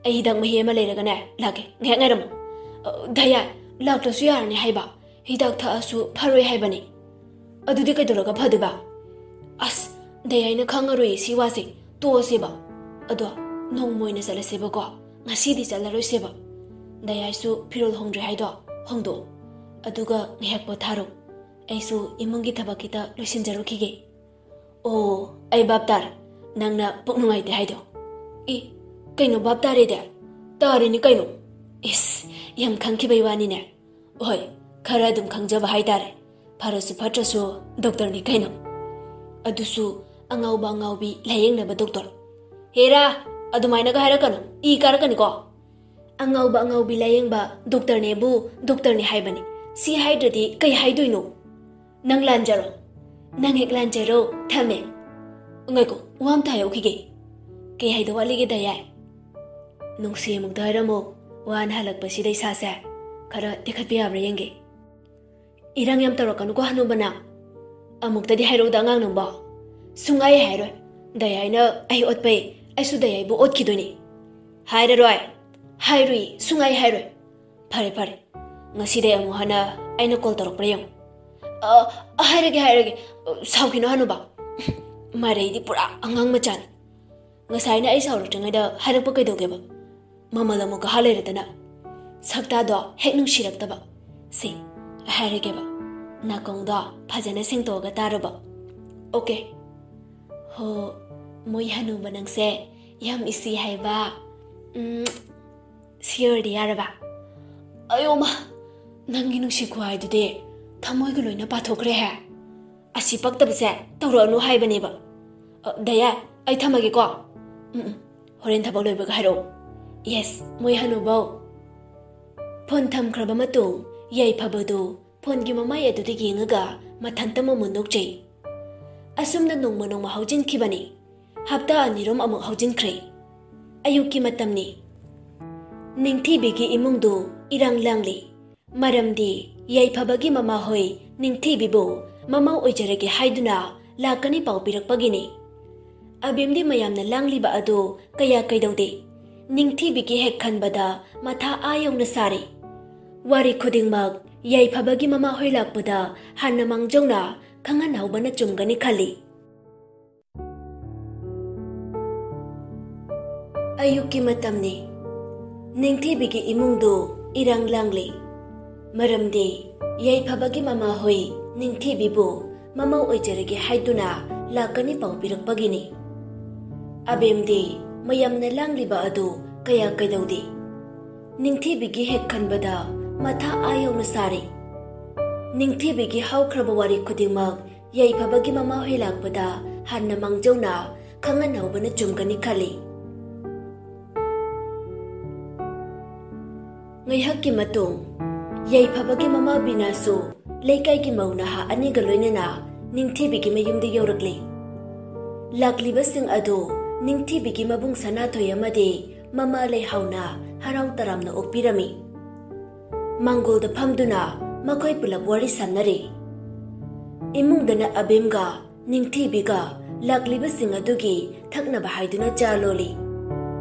ꯑꯩ ꯍꯤꯗꯥꯛ ꯃꯍꯤ ꯑꯃ ꯂꯩꯔꯒꯅꯦ ꯂꯥꯛꯀꯦ, ꯉꯥꯏꯍꯥꯛ ꯉꯥꯏꯔꯝꯃꯣ꯫" "ꯑ, ꯗꯌꯥ, ꯂꯥꯛꯇ꯭ꯔꯁꯨ ꯌꯥꯔꯅꯤ ꯍꯥꯏꯕ, ꯍꯤꯗꯥꯛ ꯊꯛꯑꯁꯨ ꯐꯔꯣꯏ ꯍꯥꯏꯕꯅꯤ꯫" "ꯑꯗꯨꯗꯤ ꯀꯩꯗꯧꯔꯒ ꯐꯗꯣꯏꯕ?" "ꯑꯁ, ꯗꯌꯥꯏꯅ ꯈꯪꯉꯔꯣꯏꯌꯦ ꯁꯤ ꯋꯥꯁꯦ, ꯇꯣꯛꯑꯁꯦꯕ꯫ ꯑꯗꯣ ꯅꯣꯡꯃ ꯑꯣꯏꯅ ꯆꯠꯂꯁꯦꯕꯀꯣ, ꯉꯁꯤꯗꯤ ꯆꯠꯂꯔꯣꯏꯁꯦꯕ꯫ ꯗꯌꯥꯏꯁꯨ ꯐꯤꯔꯣꯜ ꯍꯣꯡꯗ꯭ꯔꯤ ꯍꯥꯏꯗꯣ ꯍꯣꯡꯗꯣꯛꯑꯣ, ꯑꯗꯨꯒ ꯉꯥꯏꯍꯥꯛ ꯄꯣꯊꯥꯔꯣ꯫ ꯑꯩꯁꯨ ꯏꯃꯨꯡꯒꯤ ꯊꯕꯛ ꯈꯤꯇ ꯂꯣꯏꯁꯤꯟꯖꯔꯨꯈꯤꯒꯦ꯫" "ꯑꯣ, ꯑꯩ ꯚꯥꯞ ꯇꯥꯔꯦ, ꯅꯪꯅ ꯄꯨꯛ ꯅꯨꯡꯉꯥꯏꯇꯦ ꯍꯥꯏꯗꯣ꯫" "ꯏ, ꯀꯩꯅꯣ ꯚꯥꯞ ꯇꯥꯔꯦꯗꯤ? ꯇꯥꯔꯤꯅꯤ ꯀꯩꯅꯣ꯫" "ꯏꯁ, ꯌꯥꯝ ꯈꯪꯈꯤꯕꯩ ꯋꯥꯅꯤꯅꯦ꯫" "ꯍꯣꯏ, ꯈꯔ ꯑꯗꯨꯝ ꯈꯪꯖꯕ ꯍꯥꯏꯇꯥꯔꯦ꯫ ꯐꯔꯁꯨ ꯐꯠꯇ꯭ꯔꯁꯨ ꯗꯣꯛꯇꯔꯅꯤ ꯀꯩꯅꯣ꯫" "ꯑꯗꯨꯁꯨ ꯑꯉꯥꯎꯕ ꯑꯉꯥꯎꯕꯤ ꯂꯥꯌꯦꯡꯅꯕ ꯗꯣꯛꯇꯔ꯫" "ꯍꯦꯔꯥ, ꯑꯗꯨꯃꯥꯏꯅꯒ ꯍꯥꯏꯔꯛꯀꯅꯨ, ꯏ ꯀꯥꯔꯛꯀꯅꯤꯀꯣ꯫" "ꯑꯉꯥꯎꯕ ꯑꯉꯥꯎꯕꯤ ꯂꯥꯌꯦꯡꯕ ꯗꯣꯛꯇꯔꯅꯦꯕꯨ ꯗꯣꯛꯇꯔꯅꯤ ꯍꯥꯏꯕꯅꯤ꯫ ꯁꯤ ꯍꯥꯏꯗ꯭ꯔꯗꯤ ꯀꯩ ꯍꯥꯏꯗꯣꯏꯅꯣ?" "ꯅꯪ ꯂꯥꯟꯖꯔꯣ, ꯅꯪ ꯍꯦꯛ ꯂꯥꯟꯖꯔꯣ, ꯊꯝꯃꯦ꯫" "ꯉꯥꯏꯈꯣ, ꯋꯥ ꯑꯝꯇ ꯍꯥꯏꯍꯧꯈꯤꯒꯦ꯫" "ꯀꯩ ꯍꯥꯏꯗꯧ ꯋꯥꯠꯂꯤꯒꯦ, ꯗꯌꯥꯏ?" "ꯅꯨꯡꯁꯤ ꯑꯃꯨꯛꯇ ꯍꯥꯏꯔꯝꯃꯨ, ꯋꯥꯅ ꯍꯜꯂꯛꯄꯁꯤꯗ ꯏꯁꯥꯁꯦ ꯈꯔ ꯇꯦꯛꯈꯠꯄ ꯌꯥꯕ꯭ꯔꯥ ꯌꯦꯡꯒꯦ꯫" "ꯏꯔꯥꯡ ꯌꯥꯝ ꯇꯧꯔꯛꯀꯅꯨꯀꯣ, ꯍꯅꯨꯕꯅ꯫ ꯑꯃꯨꯛꯇꯗꯤ ꯍꯥꯏꯔꯛꯎꯗ, ꯑꯉꯥꯡ ꯅꯪꯕꯣ꯫" "ꯁꯨꯡꯍꯥꯏ ꯍꯥꯏꯔꯣꯏ꯫ ꯗꯌꯥꯏꯅ ꯑꯩ ꯑꯣꯠꯄꯩ ꯑꯩꯁꯨ ꯗꯌꯥꯏꯕꯨ ꯑꯣꯠꯈꯤꯗꯣꯏꯅꯤ꯫" "ꯍꯥꯏꯔꯔꯣꯏ, ꯍꯥꯏꯔꯨꯏ, ꯁꯨꯡꯍꯥꯏ ꯍꯥꯏꯔꯣꯏ꯫" "ꯐꯔꯦ, ꯐꯔꯦ, ꯉꯁꯤꯗꯩ ꯑꯃꯨꯛ ꯍꯟꯅ ꯑꯩꯅ ꯀꯣꯜ ꯇꯧꯔꯛꯄ꯭ꯔꯥ ꯌꯦꯡꯉꯨ꯫" "ꯑ, ꯍꯥꯏꯔꯒꯦ, ꯍꯥꯏꯔꯒꯦ꯫ ꯁꯥꯎꯈꯤꯅꯣ, ꯍꯅꯨꯕ꯫" "ꯃꯔꯩꯗꯤ ꯄꯨꯔꯥ ꯑꯉꯥꯡ ꯃꯆꯥꯅꯤ꯫ ꯉꯁꯥꯏꯅ ꯑꯩ ꯁꯥꯎꯔꯛꯇ꯭ꯔꯤꯉꯩꯗ ꯍꯥꯏꯔꯛꯄ ꯀꯩꯗꯧꯒꯦꯕ? ꯃꯃꯜ ꯑꯃꯨꯛ ꯀꯥꯍꯜ ꯂꯩꯔꯗꯅ꯫" ꯁꯛꯇꯥꯗꯣ ꯍꯦꯛ ꯅꯨꯡꯁꯤꯔꯛꯇꯕ꯫ "ꯁꯤ, ꯍꯥꯏꯔꯒꯦꯕ, ꯅꯥꯀꯣꯡꯗꯣ ꯐꯖꯅ ꯁꯦꯡꯇꯣꯛꯑꯒ ꯇꯥꯔꯨꯕ꯫" "ꯑꯣꯀꯦ꯫" "ꯍꯣ, ꯃꯣꯏ ꯍꯅꯨꯕ ꯅꯪꯁꯦ ꯌꯥꯝ ꯏꯁꯤ ꯍꯥꯏꯕ꯫ ꯎꯝ, ꯁꯤ ꯑꯣꯏꯔꯗꯤ ꯌꯥꯔꯕ?" "ꯑꯌꯣꯃ, ꯅꯪꯒꯤ ꯅꯨꯡꯁꯤ ꯈꯨꯍꯥꯏꯗꯨꯗꯤ ꯊꯃꯣꯏꯒ ꯂꯣꯏꯅ ꯄꯥꯊꯣꯛꯈ꯭ꯔꯦꯍꯦ꯫ ꯑꯁꯤ ꯄꯛꯇꯕꯁꯦ ꯇꯧꯔꯛꯑꯅꯨ ꯍꯥꯏꯕꯅꯦꯕ꯫ ꯑ, ꯗꯌꯥ, ꯑꯩ ꯊꯝꯃꯒꯦꯀꯣ꯫ ꯎꯝ, ꯎꯝ꯫ ꯍꯣꯔꯦꯟ ꯊꯕꯛ ꯂꯣꯏꯕꯒ ꯍꯥꯏꯔꯛꯑꯣ꯫ ꯌꯦꯁ, ꯃꯣꯏ ꯍꯅꯨꯕꯧ꯫ ꯐꯣꯟ ꯊꯝꯈ꯭ꯔꯕ ꯃꯇꯨꯡ, ꯌꯥꯏꯐꯕꯗꯨ ꯐꯣꯟꯒꯤ ꯃꯃꯥꯏ ꯑꯗꯨꯗ ꯌꯦꯡꯉꯒ ꯃꯊꯟꯇ ꯃꯃꯨꯟ ꯅꯣꯛꯆꯩ꯫ ꯑꯁꯨꯝꯅ ꯅꯣꯡꯃ ꯅꯣꯡꯃ ꯍꯧꯖꯤꯟꯈꯤꯕꯅꯤ꯫ ꯍꯞꯇꯥ ꯑꯅꯤꯔꯣꯝ ꯑꯃꯨꯛ ꯍꯧꯖꯤꯟꯈ꯭ꯔꯦ꯫ ꯑꯌꯨꯛꯀꯤ ꯃꯇꯝꯅꯤ꯫ ꯅꯤꯡꯊꯤꯕꯤꯒꯤ ꯏꯃꯨꯡꯗꯨ ꯏꯔꯥꯡ ꯂꯥꯡꯂꯤ꯫ ꯃꯔꯝꯗꯤ ꯌꯥꯏꯐꯕꯒꯤ ꯃꯃꯥꯍꯣꯏ ꯅꯤꯡꯊꯤꯕꯤꯕꯨ ꯃꯃꯧ ꯑꯣꯏꯖꯔꯒꯦ ꯍꯥꯏꯗꯨꯅ ꯂꯥꯛꯀꯅꯤ ꯄꯥꯎ ꯄꯤꯔꯛꯄꯒꯤꯅꯤ꯫ ꯑꯕꯦꯝꯗꯤ ꯃꯌꯥꯝꯅ ꯂꯥꯡꯂꯤꯕ ꯑꯗꯨ ꯀꯌꯥ ꯀꯩꯗꯧꯗꯦ꯫ ꯅꯤꯡꯊꯤꯕꯤꯒꯤ ꯍꯦꯛ ꯈꯟꯕꯗ ꯃꯊꯥ ꯑꯥ ꯌꯧꯅ ꯁꯥꯔꯤ꯫ ꯋꯥꯔꯤ ꯈꯨꯗꯤꯡꯃꯛ ꯌꯥꯏꯐꯕꯒꯤ ꯃꯃꯥꯍꯣꯏ ꯂꯥꯛꯄꯗ ꯍꯥꯟꯅ ꯃꯥꯡꯖꯧꯅ ꯈꯪꯍꯟꯍꯧꯕꯅ ꯆꯨꯝꯒꯅꯤ ꯈꯜꯂꯤ꯫ ꯑꯌꯨꯛꯀꯤ ꯃꯇꯝꯅꯤ꯫ ꯅꯤꯡꯊꯤꯕꯤꯒꯤ ꯏꯃꯨꯡꯗꯨ ꯏꯔꯥꯡ ꯂꯥꯡꯂꯤ꯫ ꯃꯔꯝꯗꯤ ꯌꯥꯏꯐꯕꯒꯤ ꯃꯃꯥꯍꯣꯏ ꯅꯤꯡꯊꯤꯕꯤꯕꯨ ꯃꯃꯧ ꯑꯣꯏꯖꯔꯒꯦ ꯍꯥꯏꯗꯨꯅ ꯂꯥꯛꯀꯅꯤ ꯄꯥꯎ ꯄꯤꯔꯛꯄꯒꯤꯅꯤ꯫ ꯑꯕꯦꯝꯗꯤ ꯃꯌꯥꯝꯅ ꯂꯥꯡꯂꯤꯕ ꯑꯗꯨ ꯀꯌꯥ ꯀꯩꯗꯧꯗꯦ꯫ ꯅꯤꯡꯊꯤꯕꯤꯒꯤ ꯍꯦꯛ ꯈꯟꯕꯗ ꯃꯊꯥ ꯑꯥ ꯌꯧꯅ ꯁꯥꯔꯤ꯫ ꯅꯤꯡꯊꯤꯕꯤꯒꯤ ꯍꯧꯈ꯭ꯔꯕ ꯋꯥꯔꯤ ꯈꯨꯗꯤꯡꯃꯛ ꯌꯥꯏꯐꯕꯒꯤ ꯃꯃꯥꯍꯣꯏ ꯂꯥꯛꯄꯗ ꯍꯥꯟꯅ ꯃꯥꯡꯖꯧꯅ ꯈꯪꯍꯟꯍꯧꯕꯅ ꯆꯨꯝꯒꯅꯤ ꯈꯜꯂꯤ꯫ ꯉꯥꯏꯍꯥꯛꯀꯤ ꯃꯇꯨꯡ, ꯌꯥꯏꯐꯕꯒꯤ ꯃꯃꯥ ꯕꯤꯅꯥꯁꯨ ꯂꯩꯀꯥꯏꯒꯤ ꯃꯧ ꯅꯍꯥ ꯑꯅꯤꯒ ꯂꯣꯏꯅꯅ ꯅꯤꯡꯊꯤꯕꯤꯒꯤ ꯃꯌꯨꯝꯗ ꯌꯧꯔꯛꯂꯤ꯫ ꯂꯥꯛꯂꯤꯕꯁꯤꯡ ꯑꯗꯨ ꯅꯤꯡꯊꯤꯕꯤꯒꯤ ꯃꯕꯨꯡ ꯁꯅꯥꯊꯣꯏ ꯑꯃꯗꯤ ꯃꯃꯥ ꯂꯩꯍꯥꯎꯅ ꯍꯔꯥꯎ ꯇꯔꯥꯝꯅ ꯑꯣꯛꯄꯤꯔꯝꯃꯤ꯫ ꯃꯥꯡꯒꯣꯜꯗ ꯐꯝꯗꯨꯅ ꯃꯈꯣꯏ ꯄꯨꯂꯞ ꯋꯥꯔꯤ ꯁꯥꯟꯅꯔꯤ꯫ ꯏꯃꯨꯡꯗꯅ ꯑꯕꯦꯝꯒ ꯅꯤꯡꯊꯤꯕꯤꯒ ꯂꯥꯛꯂꯤꯕꯁꯤꯡ ꯑꯗꯨꯒꯤ ꯊꯛꯅꯕ ꯍꯥꯏꯗꯨꯅ ꯆꯥ ꯂꯣꯜꯂꯤ꯫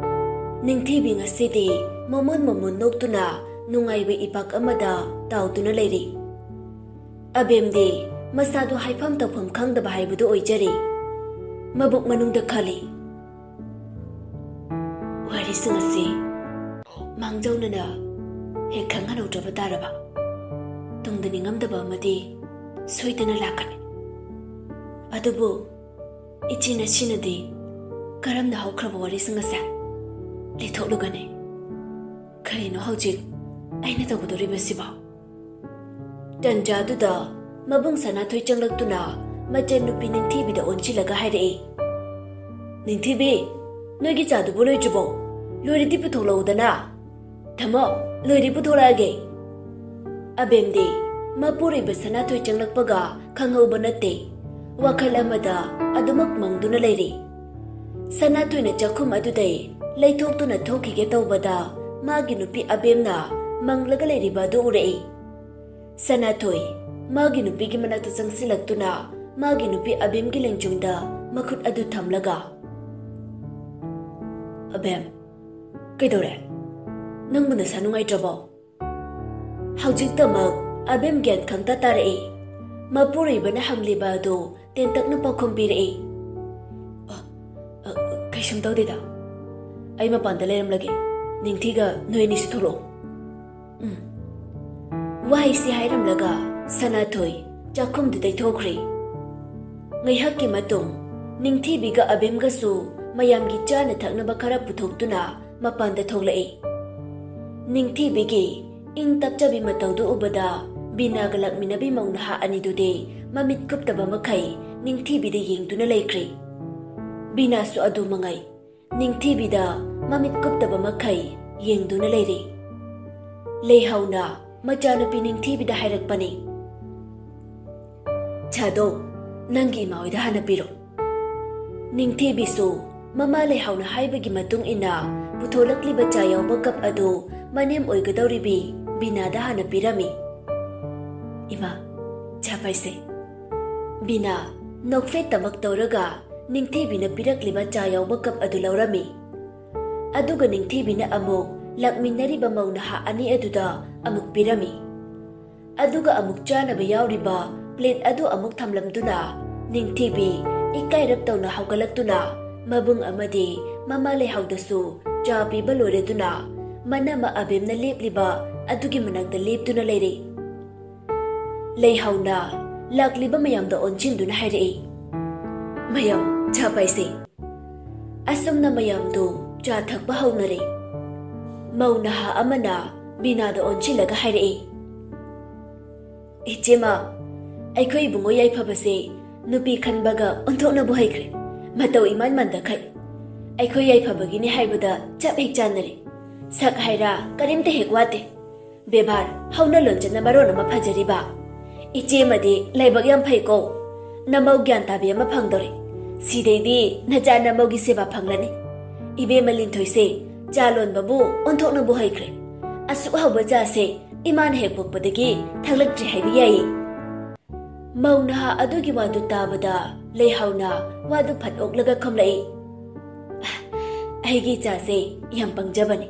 ꯅꯤꯡꯊꯤꯕꯤ ꯉꯁꯤꯗꯤ ꯃꯃꯣꯟ ꯃꯃꯣꯟ ꯅꯣꯛꯇꯨꯅ ꯅꯨꯡꯉꯥꯏꯕ ꯏꯄꯥꯛ ꯑꯃꯗ ꯇꯥꯎꯗꯨꯅ ꯂꯩꯔꯤ꯫ ꯑꯕꯦꯝꯗꯤ ꯃꯁꯥꯗꯨ ꯍꯥꯏꯐꯝ ꯇꯧꯐꯝ ꯈꯪꯗꯕ ꯍꯥꯏꯕꯗꯨ ꯑꯣꯏꯖꯔꯤ꯫ ꯃꯕꯨꯛ ꯃꯅꯨꯡꯗ ꯈꯜꯂꯤ, ꯋꯥꯔꯤꯁꯤꯡ ꯑꯁꯤ ꯃꯥꯡꯖꯧꯅꯅ ꯍꯦꯛ ꯈꯪꯍꯟꯍꯧꯗ꯭ꯔꯕ ꯇꯥꯔꯕ, ꯇꯨꯡꯗ ꯅꯤꯡꯉꯝꯗꯕ ꯑꯃꯗꯤ ꯁꯣꯏꯗꯅ ꯂꯥꯛꯀꯅꯤ꯫ ꯑꯗꯨꯕꯨ ꯏꯆꯦ ꯅꯁꯤꯅꯗꯤ ꯀꯔꯝꯅ ꯍꯧꯈ꯭ꯔꯕ ꯋꯥꯔꯤꯁꯤꯡ ꯑꯁꯦ ꯂꯤꯊꯣꯛꯂꯨꯒꯅꯤ? ꯀꯔꯤꯅꯣ ꯍꯧꯖꯤꯛ ꯑꯩꯅ ꯇꯧꯒꯗꯧꯔꯤꯕꯁꯤꯕꯣ? ꯇꯟꯖꯥꯗꯨꯗ ꯃꯕꯨꯡ ꯁꯅꯥꯊꯣꯏ ꯆꯪꯂꯛꯇꯨꯅ ꯃꯆꯟꯅꯨꯄꯤ ꯅꯤꯡꯊꯤꯕꯤꯗ ꯑꯣꯟꯁꯤꯜꯂꯒ ꯍꯥꯏꯔꯛꯏ, "ꯅꯤꯡꯊꯤꯕꯤ, ꯅꯣꯏꯒꯤ ꯆꯥꯗꯨꯕꯨ ꯂꯣꯏꯗ꯭ꯔꯤꯕꯣ? ꯂꯣꯏꯔꯗꯤ ꯄꯨꯊꯣꯛꯂꯛꯎꯗꯅ꯫" "ꯊꯝꯃꯣ, ꯂꯣꯏꯔꯦ, ꯄꯨꯊꯣꯔꯛꯑꯒꯦ꯫" ꯑꯕꯦꯝꯗꯤ ꯃꯄꯨꯔꯣꯏꯕ ꯁꯅꯥꯊꯣꯏ ꯆꯪꯂꯛꯄꯒ ꯈꯪꯍꯧꯕ ꯅꯠꯇꯦ꯫ ꯋꯥꯈꯜ ꯑꯃꯗ ꯑꯗꯨꯃꯛ ꯃꯪꯗꯨꯅ ꯂꯩꯔꯤ꯫ ꯁꯅꯥꯊꯣꯏꯅ ꯆꯥꯛꯈꯨꯝ ꯑꯗꯨꯗꯩ ꯂꯩꯊꯣꯛꯇꯨꯅ ꯊꯣꯛꯈꯤꯒꯦ ꯇꯧꯕꯗ ꯃꯥꯒꯤ ꯅꯨꯄꯤ ꯑꯕꯦꯝꯅ ꯃꯪꯂꯒ ꯂꯩꯔꯤꯕ ꯑꯗꯨ ꯎꯔꯛꯏ꯫ ꯁꯅꯥꯊꯣꯏ ꯃꯥꯒꯤ ꯅꯨꯄꯤꯒꯤ ꯃꯅꯥꯛꯇ ꯆꯪꯁꯤꯜꯂꯛꯇꯨꯅ ꯃꯥꯒꯤ ꯅꯨꯄꯤ ꯑꯕꯦꯝꯒꯤ ꯂꯦꯡꯖꯨꯝꯗ ꯃꯈꯨꯠ ꯑꯗꯨ ꯊꯝꯂꯒ, "ꯑꯕꯦꯝ, ꯀꯩꯗꯧꯔꯦ? ꯅꯪꯕꯨ ꯅꯁꯥ ꯅꯨꯡꯉꯥꯏꯇ꯭ꯔꯕꯣ?" ꯍꯧꯖꯤꯛꯇꯃꯛ ꯑꯕꯦꯝ ꯒ꯭ꯌꯥꯟ ꯈꯪꯇ ꯇꯥꯔꯛꯏ꯫ ꯃꯄꯨꯔꯣꯏꯕꯅ ꯍꯪꯂꯤꯕ ꯑꯗꯨ ꯇꯦꯟꯇꯛꯅ ꯄꯥꯎꯈꯨꯝ ꯄꯤꯔꯛꯏ꯫ "ꯑ, ꯑ, ꯀꯩꯁꯨꯝ ꯇꯧꯗꯦꯗ꯫ ꯑꯩ ꯃꯄꯥꯟꯗ ꯂꯩꯔꯝꯂꯒꯦ꯫ ꯅꯤꯡꯊꯤꯒ ꯅꯣꯏ ꯑꯅꯤꯁꯨ ꯊꯣꯛꯂꯛꯑꯣ꯫" ꯎꯝ꯫ ꯋꯥꯍꯩꯁꯤ ꯍꯥꯏꯔꯝꯂꯒ ꯁꯅꯥꯊꯣꯏ ꯆꯥꯛꯈꯨꯝꯗꯨꯗꯩ ꯊꯣꯛꯈ꯭ꯔꯦ꯫ ꯉꯥꯏꯍꯥꯛꯀꯤ ꯃꯇꯨꯡ ꯅꯤꯡꯊꯤꯕꯤꯒ ꯑꯕꯦꯝꯒꯁꯨ ꯃꯌꯥꯝꯒꯤ ꯆꯥꯅ ꯊꯛꯅꯕ ꯈꯔ ꯄꯨꯊꯣꯛꯇꯨꯅ ꯃꯄꯥꯟꯗ ꯊꯣꯛꯂꯛꯏ꯫ ꯅꯤꯡꯊꯤꯕꯤꯒꯤ ꯏꯪ ꯇꯞꯆꯕꯤ ꯃꯇꯧꯗꯨ ꯎꯕꯗ ꯕꯤꯅꯥꯒ ꯂꯥꯛꯃꯤꯟꯅꯕꯤ ꯃꯧ ꯅꯍꯥ ꯑꯅꯤꯗꯨꯗꯤ ꯃꯃꯤꯠ ꯀꯨꯞꯇꯕ ꯃꯈꯩ ꯅꯤꯡꯊꯤꯕꯤꯗ ꯌꯦꯡꯗꯨꯅ ꯂꯩꯈ꯭ꯔꯦ꯫ ꯕꯤꯅꯥꯁꯨ ꯑꯗꯨ ꯃꯉꯥꯏ꯫ ꯅꯤꯡꯊꯤꯕꯤꯗ ꯃꯃꯤꯠ ꯀꯨꯞꯇꯕ ꯃꯈꯩ ꯌꯦꯡꯗꯨꯅ ꯂꯩꯔꯤ꯫ ꯂꯩꯍꯥꯎꯅ ꯃꯆꯥꯅꯨꯄꯤ ꯅꯤꯡꯊꯤꯕꯤꯗ ꯍꯥꯏꯔꯛꯄꯅꯤ, "ꯆꯥꯗꯣ ꯅꯪꯒꯤ ꯏꯃꯥ ꯍꯣꯏꯗ ꯍꯥꯟꯅ ꯄꯤꯔꯣ꯫" ꯅꯤꯡꯊꯤꯕꯤꯁꯨ ꯃꯃꯥ ꯂꯩꯍꯥꯎꯅ ꯍꯥꯏꯕꯒꯤ ꯃꯇꯨꯡ ꯏꯟꯅ ꯄꯨꯊꯣꯂꯛꯂꯤꯕ ꯆꯥ ꯌꯥꯎꯕ ꯀꯞ ꯑꯗꯨ ꯃꯅꯦꯝ ꯑꯣꯏꯒꯗꯧꯔꯤꯕꯤ ꯕꯤꯅꯥꯗ ꯍꯥꯟꯅ ꯄꯤꯔꯝꯃꯤ꯫ "ꯏꯃꯥ, ꯆꯥ ꯄꯥꯏꯁꯦ꯫" ꯕꯤꯅꯥ ꯅꯣꯛꯐꯦꯠꯇꯃꯛ ꯇꯧꯔꯒ ꯅꯤꯡꯊꯤꯕꯤꯅ ꯄꯤꯔꯛꯂꯤꯕ ꯆꯥ ꯌꯥꯎꯕ ꯀꯞ ꯑꯗꯨ ꯂꯧꯔꯝꯃꯤ꯫ ꯑꯗꯨꯒ ꯅꯤꯡꯊꯤꯕꯤꯅ ꯑꯃꯨꯛ ꯂꯥꯛꯃꯤꯟꯅꯔꯤꯕ ꯃꯧ ꯅꯍꯥ ꯑꯅꯤ ꯑꯗꯨꯗ ꯑꯃꯨꯛ ꯄꯤꯔꯝꯃꯤ꯫ ꯑꯗꯨꯒ ꯑꯃꯨꯛ ꯆꯥꯅꯕ ꯌꯥꯎꯔꯤꯕ ꯄ꯭ꯂꯦꯠ ꯑꯗꯨ ꯑꯃꯨꯛ ꯊꯝꯂꯝꯗꯨꯅ ꯅꯤꯡꯊꯤꯕꯤ ꯏꯀꯥꯏꯔꯞ ꯇꯧꯅ ꯍꯧꯒꯠꯂꯛꯇꯨꯅ ꯃꯕꯨꯡ ꯑꯃꯗꯤ ꯃꯃꯥ ꯂꯩꯍꯥꯎꯗꯁꯨ ꯆꯥ ꯄꯤꯕ ꯂꯣꯏꯔꯗꯨꯅ ꯃꯅꯝꯃ ꯑꯕꯦꯝꯅ ꯂꯦꯞꯂꯤꯕ ꯑꯗꯨꯒꯤ ꯃꯅꯥꯛꯇ ꯂꯦꯞꯇꯨꯅ ꯂꯩꯔꯦ꯫ ꯂꯩꯍꯥꯎꯅ ꯂꯥꯛꯂꯤꯕ ꯃꯌꯥꯝꯗ ꯑꯣꯟꯁꯤꯟꯗꯨꯅ ꯍꯥꯏꯔꯛꯏ, "ꯃꯌꯥꯝ ꯆꯥ ꯄꯥꯏꯁꯦ꯫" ꯑꯁꯨꯝꯅ ꯃꯌꯥꯝꯗꯨ ꯆꯥ ꯊꯛꯄ ꯍꯧꯅꯔꯦ꯫ ꯃꯧ ꯅꯍꯥ ꯑꯃꯅ ꯕꯤꯅꯥꯗ ꯑꯣꯟꯁꯤꯜꯂꯒ ꯍꯥꯏꯔꯛꯏ, ꯏꯆꯦꯃ, ꯑꯩꯈꯣꯏ ꯏꯕꯨꯡꯉꯣ ꯌꯥꯏꯐꯕꯁꯦ ꯅꯨꯄꯤ ꯈꯟꯕꯒ ꯑꯣꯟꯊꯣꯛꯅꯕꯨ ꯍꯩꯈ꯭ꯔꯦ꯫ ꯃꯇꯧ ꯏꯃꯥꯟ ꯃꯥꯟꯗꯈꯩ꯫ ꯑꯩꯈꯣꯏ ꯌꯥꯏꯐꯕꯒꯤꯅꯤ ꯍꯥꯏꯕꯗ ꯆꯞ ꯍꯦꯛ ꯆꯥꯟꯅꯔꯦ꯫ ꯁꯛ ꯍꯥꯏꯔ ꯀꯔꯤꯝꯇ ꯍꯦꯛ ꯋꯥꯠꯇꯦ꯫ ꯕꯦꯕꯥꯔ, ꯍꯧꯅ ꯂꯣꯟꯆꯠꯅ ꯃꯔꯣꯟ ꯑꯃ ꯐꯖꯔꯤꯕ꯫ ꯏꯆꯦꯃꯗꯤ ꯂꯥꯏꯕꯛ ꯌꯥꯝ ꯐꯩꯀꯣ꯫ ꯅꯃꯧ ꯒ꯭ꯌꯥꯟ ꯇꯥꯕꯤ ꯑꯃ ꯐꯪꯗꯧꯔꯦ꯫ ꯁꯤꯗꯩꯗꯤ ꯅꯆꯥ ꯅꯃꯧꯒꯤ ꯁꯦꯕꯥ ꯐꯪꯂꯅꯤ꯫ ꯏꯕꯦꯝꯃ ꯂꯤꯟꯊꯣꯏꯁꯦ ꯆꯥ ꯂꯣꯟꯕꯕꯨ ꯑꯣꯟꯊꯣꯛꯅꯕꯨ ꯍꯩꯈ꯭ꯔꯦ꯫ ꯑꯁꯨꯛ ꯍꯥꯎꯕ ꯆꯥꯁꯦ ꯏꯃꯥꯅ ꯍꯦꯛ ꯄꯣꯛꯄꯗꯒꯤ ꯊꯛꯂꯛꯇ꯭ꯔꯤ ꯍꯥꯏꯕ ꯌꯥꯏꯌꯦ꯫ ꯃꯧ ꯅꯍꯥ ꯑꯗꯨꯒꯤ ꯋꯥꯗꯨ ꯇꯥꯕꯗ ꯂꯩꯍꯥꯎꯅ ꯋꯥꯗꯨ ꯐꯠ ꯑꯣꯛꯂꯒ ꯈꯨꯝꯂꯛꯏ꯫ ꯑꯩꯒꯤ ꯏꯆꯥꯁꯦ ꯌꯥꯝ ꯄꯪꯖꯕꯅꯤ꯫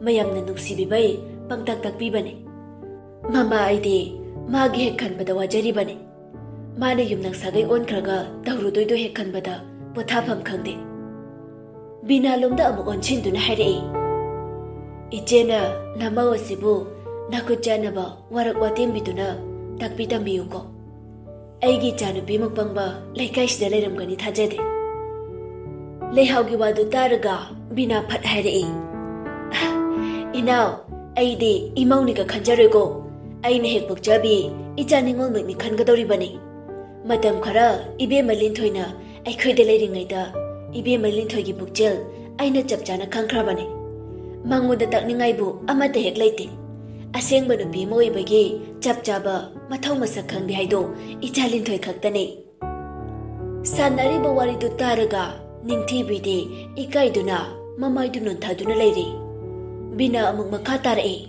ꯃꯌꯥꯝꯅ ꯅꯨꯡꯁꯤꯕꯤꯕꯩ ꯄꯪꯇꯥꯛ ꯇꯥꯛꯄꯤꯕꯅꯤ꯫ ꯃꯃꯥ ꯑꯩꯗꯤ ꯃꯥꯒꯤ ꯍꯦꯛ ꯈꯟꯕꯗ ꯋꯥꯖꯔꯤꯕꯅꯤ꯫ ꯃꯥꯅ ꯌꯨꯝꯅꯥꯛ ꯁꯥꯒꯩ ꯑꯣꯟꯈ꯭ꯔꯒ ꯇꯧꯔꯨꯗꯣꯏꯗꯣ ꯍꯦꯛ ꯈꯟꯕꯗ ꯄꯣꯊꯥꯐꯝ ꯈꯪꯗꯦ꯫ ꯕꯤꯅꯥꯂꯣꯝꯗ ꯑꯃꯨꯛ ꯑꯣꯟꯁꯤꯟꯗꯨꯅ ꯍꯥꯏꯔꯛꯏ, ꯏꯆꯦꯅ ꯅꯃꯧ ꯑꯁꯤꯕꯨ ꯅꯥꯈꯨꯠ ꯆꯥꯟꯅꯕ ꯋꯥꯔꯛ ꯋꯥꯇꯦꯝꯕꯤꯗꯨꯅ ꯇꯥꯛꯄꯤ ꯇꯝꯕꯤꯌꯨꯀꯣ꯫ ꯑꯩꯒꯤ ꯏꯆꯥꯅꯨꯄꯤꯃꯨꯛ ꯄꯪꯕ ꯂꯩꯀꯥꯏꯁꯤꯗ ꯂꯩꯔꯝꯒꯅꯤ ꯊꯥꯖꯗꯦ꯫ ꯂꯩꯍꯥꯎꯒꯤ ꯋꯥꯗꯨ ꯇꯥꯔꯒ ꯕꯤꯅꯥ ꯐꯠ ꯍꯥꯏꯔꯛꯏ, ꯏꯅꯥꯎ, ꯑꯩꯗꯤ ꯏꯃꯧꯅꯤꯒ ꯈꯟꯖꯔꯣꯏꯀꯣ꯫ ꯑꯩꯅ ꯍꯦꯛ ꯄꯣꯛꯆꯕꯤ ꯏꯆꯥ ꯅꯤꯉꯣꯜꯃꯛꯅꯤ ꯈꯟꯒꯗꯧꯔꯤꯕꯅꯤ꯫ ꯃꯇꯝ ꯈꯔ ꯏꯕꯦꯝꯃ ꯂꯤꯟꯊꯣꯏꯅ ꯑꯩꯈꯣꯏꯗ ꯂꯩꯔꯤꯉꯩꯗ ꯏꯕꯦꯝꯃ ꯂꯤꯟꯊꯣꯏꯒꯤ ꯄꯨꯛꯆꯦꯜ ꯑꯩꯅ ꯆꯞ ꯆꯥꯅ ꯈꯪꯈ꯭ꯔꯕꯅꯤ꯫ ꯃꯉꯣꯟꯗ ꯇꯥꯛꯅꯤꯡꯉꯥꯏꯕꯨ ꯑꯃꯠꯇ ꯍꯦꯛ ꯂꯩꯇꯦ꯫ ꯑꯁꯦꯡꯕ ꯅꯨꯄꯤ ꯑꯃ ꯑꯣꯏꯕꯒꯤ ꯆꯞ ꯆꯥꯕ ꯃꯊꯧ ꯃꯁꯛ ꯈꯪꯕꯤ ꯍꯥꯏꯗꯣ ꯏꯆꯥ ꯂꯤꯟꯊꯣꯏ ꯈꯛꯇꯅꯤ꯫ ꯁꯥꯟꯅꯔꯤꯕ ꯋꯥꯔꯤꯗꯨ ꯇꯥꯔꯒ ꯅꯤꯡꯊꯤꯕꯤꯗꯤ ꯏꯀꯥꯏꯗꯨꯅ ꯃꯃꯥꯏꯗꯨ ꯅꯣꯟꯊꯗꯨꯅ ꯂꯩꯔꯤ꯫ ꯕꯤꯅꯥ ꯑꯃꯨꯛ ꯃꯈꯥ ꯇꯥꯔꯛꯏ,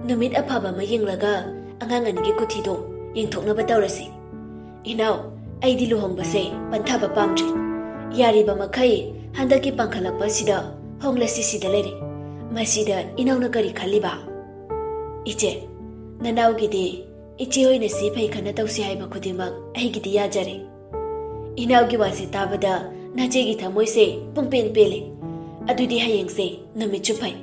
ꯅꯨꯃꯤꯠ ꯑꯐꯕ ꯑꯃ ꯌꯦꯡꯂꯒ ꯑꯉꯥꯡ ꯑꯅꯤꯒꯤ ꯀꯨꯊꯤꯗꯣ ꯌꯦꯡꯊꯣꯛꯅꯕ ꯇꯧꯔꯁꯤ꯫ ꯏꯅꯥꯎ, ꯑꯩꯗꯤ ꯂꯨꯍꯣꯡꯕꯁꯦ ꯄꯟꯊꯕ ꯄꯥꯝꯗ꯭ꯔꯦ꯫ ꯌꯥꯔꯤꯕ ꯃꯈꯩ ꯍꯟꯗꯛꯀꯤ ꯄꯥꯡꯈꯠꯂꯛꯄ ꯑꯁꯤꯗ ꯍꯣꯡꯂꯁꯤ ꯁꯤꯗ ꯂꯩꯔꯦ꯫ ꯃꯁꯤꯗ ꯏꯅꯥꯎꯅ ꯀꯔꯤ ꯈꯜꯂꯤꯕ? ꯏꯆꯦ, ꯅꯅꯥꯎꯒꯤꯗꯤ ꯏꯆꯦ ꯍꯣꯏꯅ ꯁꯤ ꯐꯩ ꯈꯟꯅ ꯇꯧꯁꯤ ꯍꯥꯏꯕ ꯈꯨꯗꯤꯡꯃꯛ ꯑꯩꯒꯤꯗꯤ ꯌꯥꯖꯔꯦ꯫ ꯏꯅꯥꯎꯒꯤ ꯋꯥꯁꯦ ꯇꯥꯕꯗ ꯅꯆꯦꯒꯤ ꯊꯃꯣꯏꯁꯦ ꯄꯨꯡꯄꯦꯟ ꯄꯦꯜꯂꯦ꯫ ꯑꯗꯨꯗꯤ ꯍꯌꯦꯡꯁꯦ ꯅꯨꯃꯤꯠꯁꯨ ꯐꯩ꯫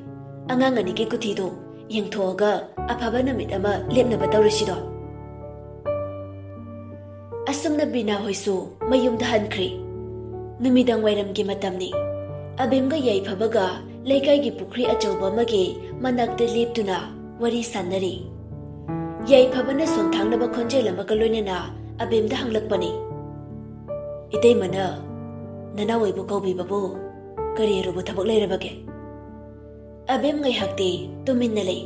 ꯑꯉꯥꯡ ꯑꯅꯤꯒꯤ ꯀꯨꯊꯤꯗꯣ ꯌꯦꯡꯊꯣꯛꯑꯒ ꯑꯐꯕ ꯅꯨꯃꯤꯠ ꯑꯃ ꯂꯦꯞꯅꯕ ꯇꯧꯔꯁꯤꯗꯣ꯫ ꯑꯁꯨꯝꯅ ꯕꯤꯅꯥ ꯍꯣꯏꯁꯨ ꯃꯌꯨꯝꯗ ꯍꯟꯈ꯭ꯔꯦ꯫ ꯅꯨꯃꯤꯗꯥꯡ ꯋꯥꯏꯔꯝꯒꯤ ꯃꯇꯝꯅꯤ꯫ ꯑꯕꯦꯝꯒ ꯌꯥꯏꯐꯕꯒ ꯂꯩꯀꯥꯏꯒꯤ ꯄꯨꯈ꯭ꯔꯤ ꯑꯆꯧꯕ ꯑꯃꯒꯤ ꯃꯅꯥꯛꯇ ꯂꯦꯞꯇꯨꯅ ꯋꯥꯔꯤ ꯁꯥꯟꯅꯔꯤ꯫ ꯌꯥꯏꯐꯕꯅ ꯁꯣꯟꯊꯥꯡꯅꯕ ꯈꯣꯟꯖꯦꯜ ꯑꯃꯒ ꯂꯣꯏꯅꯅ ꯑꯕꯦꯝꯗ ꯍꯪꯂꯛꯄꯅꯤ꯫ "ꯏꯇꯩꯃꯅ ꯅꯅꯥꯎ ꯑꯩꯕꯨ ꯀꯧꯕꯤꯕꯕꯨ ꯀꯔꯤ ꯑꯔꯨꯕ ꯊꯕꯛ ꯂꯩꯔꯕꯒꯦ?" ꯑꯕꯦꯝ ꯉꯥꯏꯍꯥꯛꯇꯤ ꯇꯨꯃꯤꯟꯅ ꯂꯩ꯫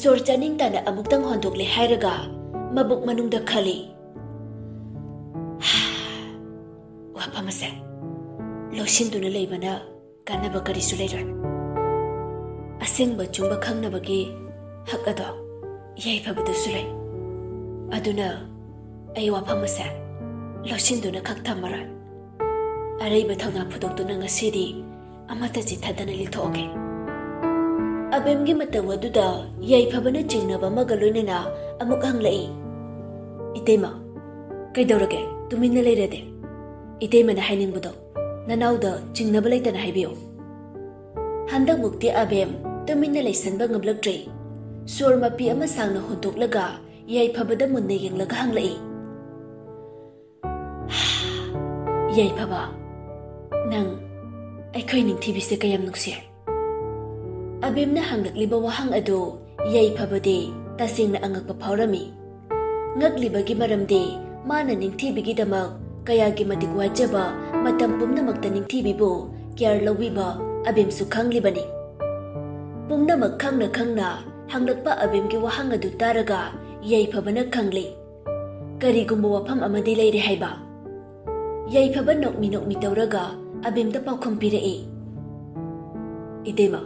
ꯁꯣꯔ ꯆꯥꯅꯤꯡ ꯇꯥꯅ ꯑꯃꯨꯛꯇꯪ ꯍꯣꯟꯗꯣꯛꯂꯦ ꯍꯥꯏꯔꯒ ꯃꯕꯨꯛ ꯃꯅꯨꯡꯗ ꯈꯜꯂꯤ, "ꯋꯥꯐꯝ ꯑꯁꯦ ꯂꯧꯁꯤꯟꯗꯨꯅ ꯂꯩꯕꯅ ꯀꯥꯟꯅꯕ ꯀꯔꯤꯁꯨ ꯂꯩꯔꯣꯏ꯫ ꯑꯁꯦꯡꯕ ꯑꯆꯨꯝꯕ ꯈꯪꯅꯕꯒꯤ ꯍꯛ ꯑꯗꯣ ꯌꯥꯏꯐꯕꯗꯁꯨ ꯂꯩ꯫ ꯑꯗꯨꯅ ꯑꯩ ꯋꯥꯐꯝ ꯑꯁꯦ ꯂꯧꯁꯤꯟꯗꯨꯅ ꯈꯛ ꯊꯝꯃꯔꯣꯏ꯫ ꯑꯔꯩꯕ ꯊꯧꯅꯥ ꯐꯨꯗꯣꯛꯇꯨꯅ ꯉꯁꯤꯗꯤ ꯑꯃꯠꯇ ꯆꯤꯠꯊꯗꯅ ꯂꯤꯊꯣꯛꯑꯒꯦ꯫" ꯑꯕꯦꯝꯒꯤ ꯃꯇꯧ ꯑꯗꯨꯗ ꯌꯥꯏꯐꯕꯅ ꯆꯤꯡꯅꯕ ꯑꯃꯒ ꯂꯣꯏꯅꯅ ꯑꯃꯨꯛ ꯍꯪꯂꯛꯏ, "ꯏꯇꯩꯃ, ꯀꯩꯗꯧꯔꯒꯦ? ꯇꯨꯃꯤꯟꯅ ꯂꯩꯔꯗꯤ? ꯏꯇꯩꯃꯅ ꯍꯥꯏꯅꯤꯡꯕꯗꯣ ꯅꯅꯥꯎꯗ ꯆꯤꯡꯅꯕ ꯂꯩꯇꯅ ꯍꯥꯏꯕꯤꯌꯨ꯫" ꯍꯟꯗꯛꯃꯨꯛꯇꯤ ꯑꯕꯦꯝ ꯇꯨꯃꯤꯟꯅ ꯂꯩꯁꯟꯕ ꯉꯝꯂꯛꯇ꯭ꯔꯦ꯫ ꯁꯣꯔ ꯃꯄꯤ ꯑꯃ ꯁꯥꯡꯅ ꯍꯣꯟꯗꯣꯛꯂꯒ ꯌꯥꯏꯐꯕꯗ ꯃꯨꯟꯅ ꯌꯦꯡꯂꯒ ꯍꯪꯂꯛꯏ, "ꯌꯥꯏꯐꯕ, ꯅꯪ ꯑꯩꯈꯣꯏ ꯅꯤꯡꯊꯤꯕꯤꯁꯦ ꯀꯌꯥꯝ ꯅꯨꯡꯁꯤ?" ꯑꯕꯦꯝꯅ ꯍꯪꯂꯛꯂꯤꯕ ꯋꯥꯍꯪ ꯑꯗꯨ ꯌꯥꯏꯐꯕꯗꯤ ꯇꯁꯦꯡꯅ ꯑꯉꯛꯄ ꯐꯥꯎꯔꯝꯃꯤ꯫ ꯉꯛꯂꯤꯕꯒꯤ ꯃꯔꯝꯗꯤ ꯃꯥꯅ ꯅꯤꯡꯊꯤꯕꯤꯒꯤꯗꯃꯛ ꯀꯌꯥꯒꯤ ꯃꯇꯤꯛ ꯋꯥꯖꯕ, ꯃꯇꯝ ꯄꯨꯝꯅꯃꯛꯇ ꯅꯤꯡꯊꯤꯕꯤꯕꯨ ꯀꯤꯌꯔ ꯂꯧꯕꯤꯕ ꯑꯕꯦꯝꯁꯨ ꯈꯪꯂꯤꯕꯅꯤ꯫ ꯄꯨꯝꯅꯃꯛ ꯈꯪꯅ ꯈꯪꯅ ꯍꯪꯂꯛꯄ ꯑꯕꯦꯝꯒꯤ ꯋꯥꯍꯪ ꯑꯗꯨ ꯇꯥꯔꯒ ꯌꯥꯏꯐꯕꯅ ꯈꯪꯂꯤ, ꯀꯔꯤꯒꯨꯝꯕ ꯋꯥꯐꯝ ꯑꯃꯗꯤ ꯂꯩꯔꯦ ꯍꯥꯏꯕ꯫ ꯌꯥꯏꯐꯕ ꯅꯣꯛꯃꯤ ꯅꯣꯛꯃꯤ ꯇꯧꯔꯒ ꯑꯕꯦꯝꯗ ꯄꯥꯎꯈꯨꯝ ꯄꯤꯔꯛꯏ, "ꯏꯇꯩꯃ,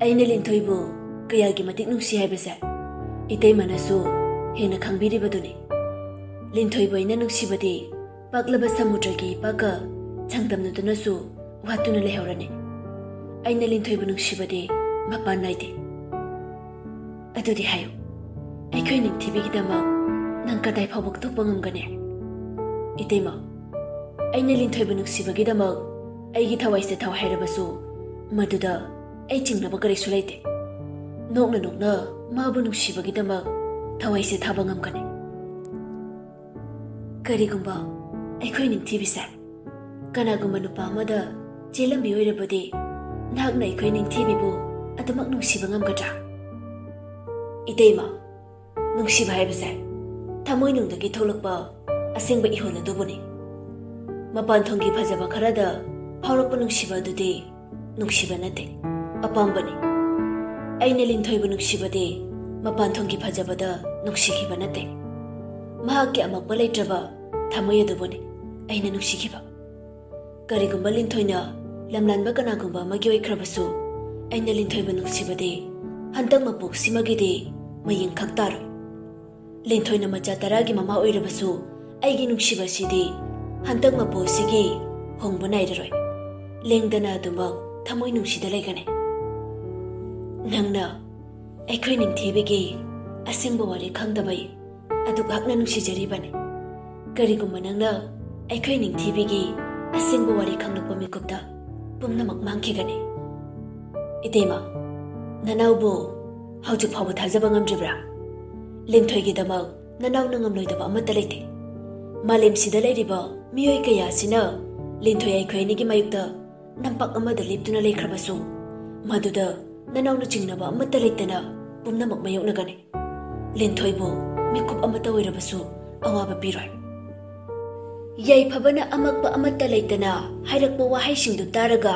ꯑꯩꯅ ꯂꯤꯟꯊꯣꯏꯕꯨ ꯀꯌꯥꯒꯤ ꯃꯇꯤꯛ ꯅꯨꯡꯁꯤ ꯍꯥꯏꯕꯁꯦ ꯏꯇꯩꯃꯅꯁꯨ ꯍꯦꯟꯅ ꯈꯪꯕꯤꯔꯤꯕꯗꯨꯅꯤ꯫ ꯂꯤꯟꯊꯣꯏꯕꯨ ꯑꯩꯅ ꯅꯨꯡꯁꯤꯕꯗꯤ ꯄꯥꯛꯂꯕ ꯁꯃꯨꯗ꯭ꯔꯒꯤ ꯏꯄꯥꯛꯀ ꯆꯥꯡꯗꯝꯅꯗꯨꯅꯁꯨ ꯋꯥꯠꯇꯨꯅ ꯂꯩꯍꯧꯔꯅꯤ꯫ ꯑꯩꯅ ꯂꯤꯟꯊꯣꯏꯕꯨ ꯅꯨꯡꯁꯤꯕꯗꯤ ꯃꯄꯥꯟ ꯅꯥꯏꯗꯦ꯫ ꯑꯗꯨꯗꯤ ꯍꯥꯏꯌꯨ, ꯑꯩꯈꯣꯏ ꯅꯤꯡꯊꯤꯕꯤꯒꯤꯗꯃꯛ ꯅꯪ ꯀꯗꯥꯏ ꯐꯥꯎꯕ ꯀꯠꯊꯣꯛꯄ ꯉꯝꯒꯅꯤ?" "ꯏꯇꯩꯃ, ꯑꯩꯅ ꯂꯤꯟꯊꯣꯏꯕꯨ ꯅꯨꯡꯁꯤꯕꯒꯤꯗꯃꯛ ꯑꯩꯒꯤ ꯊꯋꯥꯏꯁꯦ ꯊꯥꯎ ꯍꯥꯏꯔꯕꯁꯨ ꯃꯗꯨꯗ ꯑꯩ ꯆꯤꯡꯅꯕ ꯀꯔꯤꯁꯨ ꯂꯩꯇꯦ꯫ ꯅꯣꯛꯅ ꯅꯣꯛꯅ ꯃꯥꯕꯨ ꯅꯨꯡꯁꯤꯕꯒꯤꯗꯃꯛ ꯊꯋꯥꯏꯁꯦ ꯊꯥꯕ ꯉꯝꯒꯅꯤ꯫" "ꯀꯔꯤꯒꯨꯝꯕ ꯑꯩꯈꯣꯏ ꯅꯤꯡꯊꯤꯕꯤꯁꯦ ꯀꯅꯥꯒꯨꯝꯕ ꯅꯨꯄꯥ ꯑꯃꯗ ꯆꯦꯜꯂꯝꯕꯤ ꯑꯣꯏꯔꯕꯗꯤ ꯅꯍꯥꯛꯅ ꯑꯩꯈꯣꯏ ꯅꯤꯡꯊꯤꯕꯤꯕꯨ ꯑꯗꯨꯃꯛ ꯅꯨꯡꯁꯤꯕ ꯉꯝꯒꯗ꯭ꯔꯥ?" "ꯏꯇꯩꯃ, ꯅꯨꯡꯁꯤꯕ ꯍꯥꯏꯕꯁꯦ ꯊꯃꯣꯏꯅꯨꯡꯗꯒꯤ ꯊꯣꯛꯂꯛꯄ ꯑꯁꯦꯡꯕ ꯏꯍꯨꯜ ꯑꯗꯨꯕꯨꯅꯤ꯫ ꯃꯄꯥꯟ ꯊꯣꯡꯒꯤ ꯐꯖꯕ ꯈꯔꯗ ꯐꯥꯎꯔꯛꯄ ꯅꯨꯡꯁꯤꯕ ꯑꯗꯨꯗꯤ ꯅꯨꯡꯁꯤꯕ ꯅꯠꯇꯦ, ꯑꯄꯥꯝꯕꯅꯤ꯫ ꯑꯩꯅ ꯂꯤꯟꯊꯣꯏꯕꯨ ꯅꯨꯡꯁꯤꯕꯗꯤ ꯃꯄꯥꯟ ꯊꯣꯡꯒꯤ ꯐꯖꯕꯗ ꯅꯨꯡꯁꯤꯈꯤꯕ ꯅꯠꯇꯦ꯫ ꯃꯍꯥꯛꯀꯤ ꯑꯃꯛꯄ ꯂꯩꯇ꯭ꯔꯕ ꯊꯃꯣꯏ ꯑꯗꯨꯕꯨꯅꯤ ꯑꯩꯅ ꯅꯨꯡꯁꯤꯈꯤꯕ꯫ ꯀꯔꯤꯒꯨꯝꯕ ꯂꯤꯟꯊꯣꯏꯅ ꯂꯝꯂꯥꯟꯕ ꯀꯅꯥꯒꯨꯝꯕ ꯑꯃꯒꯤ ꯑꯣꯏꯈ꯭ꯔꯕꯁꯨ, ꯑꯩꯅ ꯂꯤꯟꯊꯣꯏꯕꯨ ꯅꯨꯡꯁꯤꯕꯗꯤ ꯍꯟꯗꯛ ꯃꯄꯣꯛꯁꯤꯃꯒꯤꯗꯤ ꯃꯌꯦꯡ ꯈꯛ ꯇꯥꯔꯣꯏ꯫ ꯂꯤꯟꯊꯣꯏꯅ ꯃꯆꯥ ꯇꯔꯥꯒꯤ ꯃꯃꯥ ꯑꯣꯏꯔꯕꯁꯨ, ꯑꯩꯒꯤ ꯅꯨꯡꯁꯤꯕꯁꯤꯗꯤ ꯍꯟꯗꯛ ꯃꯄꯣꯛꯁꯤꯒꯤ ꯍꯣꯡꯕ ꯅꯥꯏꯔꯔꯣꯏ꯫ ꯂꯦꯡꯗꯅ ꯑꯗꯨꯃꯛ ꯊꯃꯣꯏ ꯅꯨꯡꯁꯤꯗ ꯂꯩꯒꯅꯤ꯫ ꯅꯪꯅ ꯑꯩꯈꯣꯏ ꯅꯤꯡꯊꯤꯕꯤꯒꯤ ꯑꯁꯦꯡꯕ ꯋꯥꯔꯤ ꯈꯪꯗꯕꯩ ꯑꯗꯨꯛ ꯍꯛꯅ ꯅꯨꯡꯁꯤꯖꯔꯤꯕꯅꯤ꯫ ꯀꯔꯤꯒꯨꯝꯕ ꯅꯪꯅ ꯑꯩꯈꯣꯏ ꯅꯤꯡꯊꯤꯕꯤꯒꯤ ꯑꯁꯦꯡꯕ ꯋꯥꯔꯤ ꯈꯪꯂꯛꯄ ꯃꯤꯀꯨꯞꯇ ꯄꯨꯝꯅꯃꯛ ꯃꯥꯡꯈꯤꯒꯅꯤ꯫ ꯏꯇꯩꯃ, ꯅꯅꯥꯎꯕꯨ ꯍꯧꯖꯤꯛ ꯐꯥꯎꯕ ꯊꯥꯖꯕ ꯉꯝꯗ꯭ꯔꯤꯕ꯭ꯔꯥ? ꯂꯤꯟꯊꯣꯏꯒꯤꯗꯃꯛ ꯅꯅꯥꯎꯅ ꯉꯝꯂꯣꯏꯗꯕ ꯑꯃꯠꯇ ꯂꯩꯇꯦ꯫ ꯃꯥꯂꯦꯝꯁꯤꯗ ꯂꯩꯔꯤꯕ ꯃꯤꯑꯣꯏ ꯀꯌꯥ ꯑꯁꯤꯅ ꯂꯤꯟꯊꯣꯏ ꯑꯩꯈꯣꯏ ꯑꯅꯤꯒꯤ ꯃꯥꯌꯣꯛꯇ ꯅꯝꯄꯥꯛ ꯑꯃꯗ ꯂꯦꯞꯇꯨꯅ ꯂꯩꯈ꯭ꯔꯕꯁꯨ, ꯃꯗꯨꯗ ꯅꯅꯥꯎꯅ ꯆꯤꯡꯅꯕ ꯑꯃꯠꯇ ꯂꯩꯇꯅ ꯄꯨꯝꯅꯃꯛ ꯃꯥꯌꯣꯛꯅꯒꯅꯤ꯫ ꯂꯤꯟꯊꯣꯏꯕꯨ ꯃꯤꯀꯨꯞ ꯑꯃꯠꯇ ꯑꯣꯏꯔꯕꯁꯨ ꯑꯋꯥꯕ ꯄꯤꯔꯣꯏ꯫ ꯌꯥꯏꯐꯕꯅ ꯑꯃꯛꯄ ꯑꯃꯠꯇ ꯂꯩꯇꯅ ꯍꯥꯏꯔꯛꯄ ꯋꯥꯍꯩꯁꯤꯡꯗꯨ ꯇꯥꯔꯒ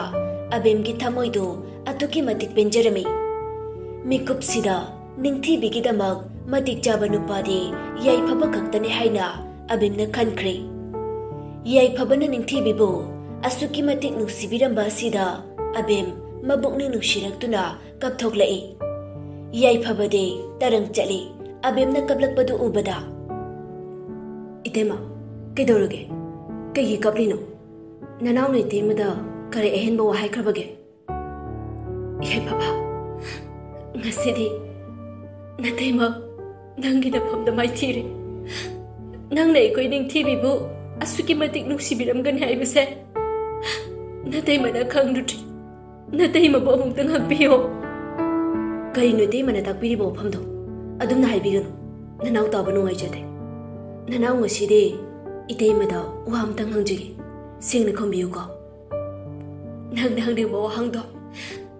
ꯑꯕꯦꯝꯒꯤ ꯊꯃꯣꯏꯗꯨ ꯑꯗꯨꯛꯀꯤ ꯃꯇꯤꯛ ꯄꯦꯟꯖꯔꯝꯃꯤ꯫ ꯃꯤꯀꯨꯞꯁꯤꯗ ꯅꯤꯡꯊꯤꯕꯤꯒꯤꯗꯃꯛ ꯃꯇꯤꯛ ꯆꯥꯕ ꯅꯨꯄꯥꯗꯤ ꯌꯥꯏꯐꯕ ꯈꯛꯇꯅꯤ ꯍꯥꯏꯅ ꯑꯕꯦꯝꯅ ꯈꯟꯈ꯭ꯔꯦ꯫ ꯌꯥꯏꯐꯕꯅ ꯅꯤꯡꯊꯤꯕꯤꯕꯨ ꯑꯁꯨꯛꯀꯤ ꯃꯇꯤꯛ ꯅꯨꯡꯁꯤꯕꯤꯔꯝꯕ ꯑꯁꯤꯗ ꯑꯕꯦꯝ ꯃꯕꯨꯛꯅꯤꯡ ꯅꯨꯡꯁꯤꯔꯛꯇꯨꯅ ꯀꯞꯊꯣꯛꯂꯛꯏ꯫ ꯌꯥꯏꯐꯕꯗꯤ ꯇꯔꯪ ꯆꯠꯂꯤ꯫ ꯑꯕꯦꯝꯅ ꯀꯞꯂꯛꯄꯗꯨ ꯎꯕꯗ, "ꯏꯇꯩꯃ, ꯀꯩꯗꯧꯔꯒꯦ? ꯀꯩꯒꯤ ꯀꯞꯂꯤꯅꯣ? ꯅꯅꯥꯎꯅ ꯏꯇꯩꯃꯗ ꯀꯔꯤ ꯑꯍꯦꯟꯕ ꯋꯥ ꯍꯥꯏꯈ꯭ꯔꯕꯒꯦ?" "ꯌꯥꯏꯐꯕ, ꯉꯁꯤꯗꯤ ꯅꯇꯩꯃ ꯅꯪꯒꯤ ꯅꯐꯝꯗ ꯃꯥꯏꯊꯤꯔꯦ꯫ ꯅꯪꯅ ꯑꯩꯈꯣꯏ ꯅꯤꯡꯊꯤꯕꯤꯕꯨ ꯑꯁꯨꯛꯀꯤ ꯃꯇꯤꯛ ꯅꯨꯡꯁꯤꯕꯤꯔꯝꯒꯅꯤ ꯍꯥꯏꯕꯁꯦ ꯅꯇꯩꯃꯅ ꯈꯪꯂꯨꯗ꯭ꯔꯤ꯫ ꯅꯇꯩꯃꯕꯨ ꯑꯃꯨꯛꯇ ꯉꯥꯛꯄꯤꯌꯣ꯫" "ꯀꯔꯤꯅꯣ ꯏꯇꯩꯃꯅ ꯇꯥꯛꯄꯤꯔꯤꯕ ꯋꯥꯐꯝꯗꯣ? ꯑꯗꯨꯝꯅ ꯍꯥꯏꯕꯤꯒꯅꯨ꯫ ꯅꯅꯥꯎ ꯇꯥꯕ ꯅꯨꯡꯉꯥꯏꯖꯗꯦ꯫ ꯅꯅꯥꯎ ꯉꯁꯤꯗꯤ ꯏꯇꯩꯃꯗ ꯋꯥ ꯑꯝꯇꯪ ꯍꯪꯖꯒꯦ꯫ ꯁꯦꯡꯅ ꯈꯨꯝꯕꯤꯌꯨꯀꯣ꯫" "ꯅꯪꯅ ꯍꯪꯅꯤꯡꯕ ꯋꯥꯍꯪꯗꯣ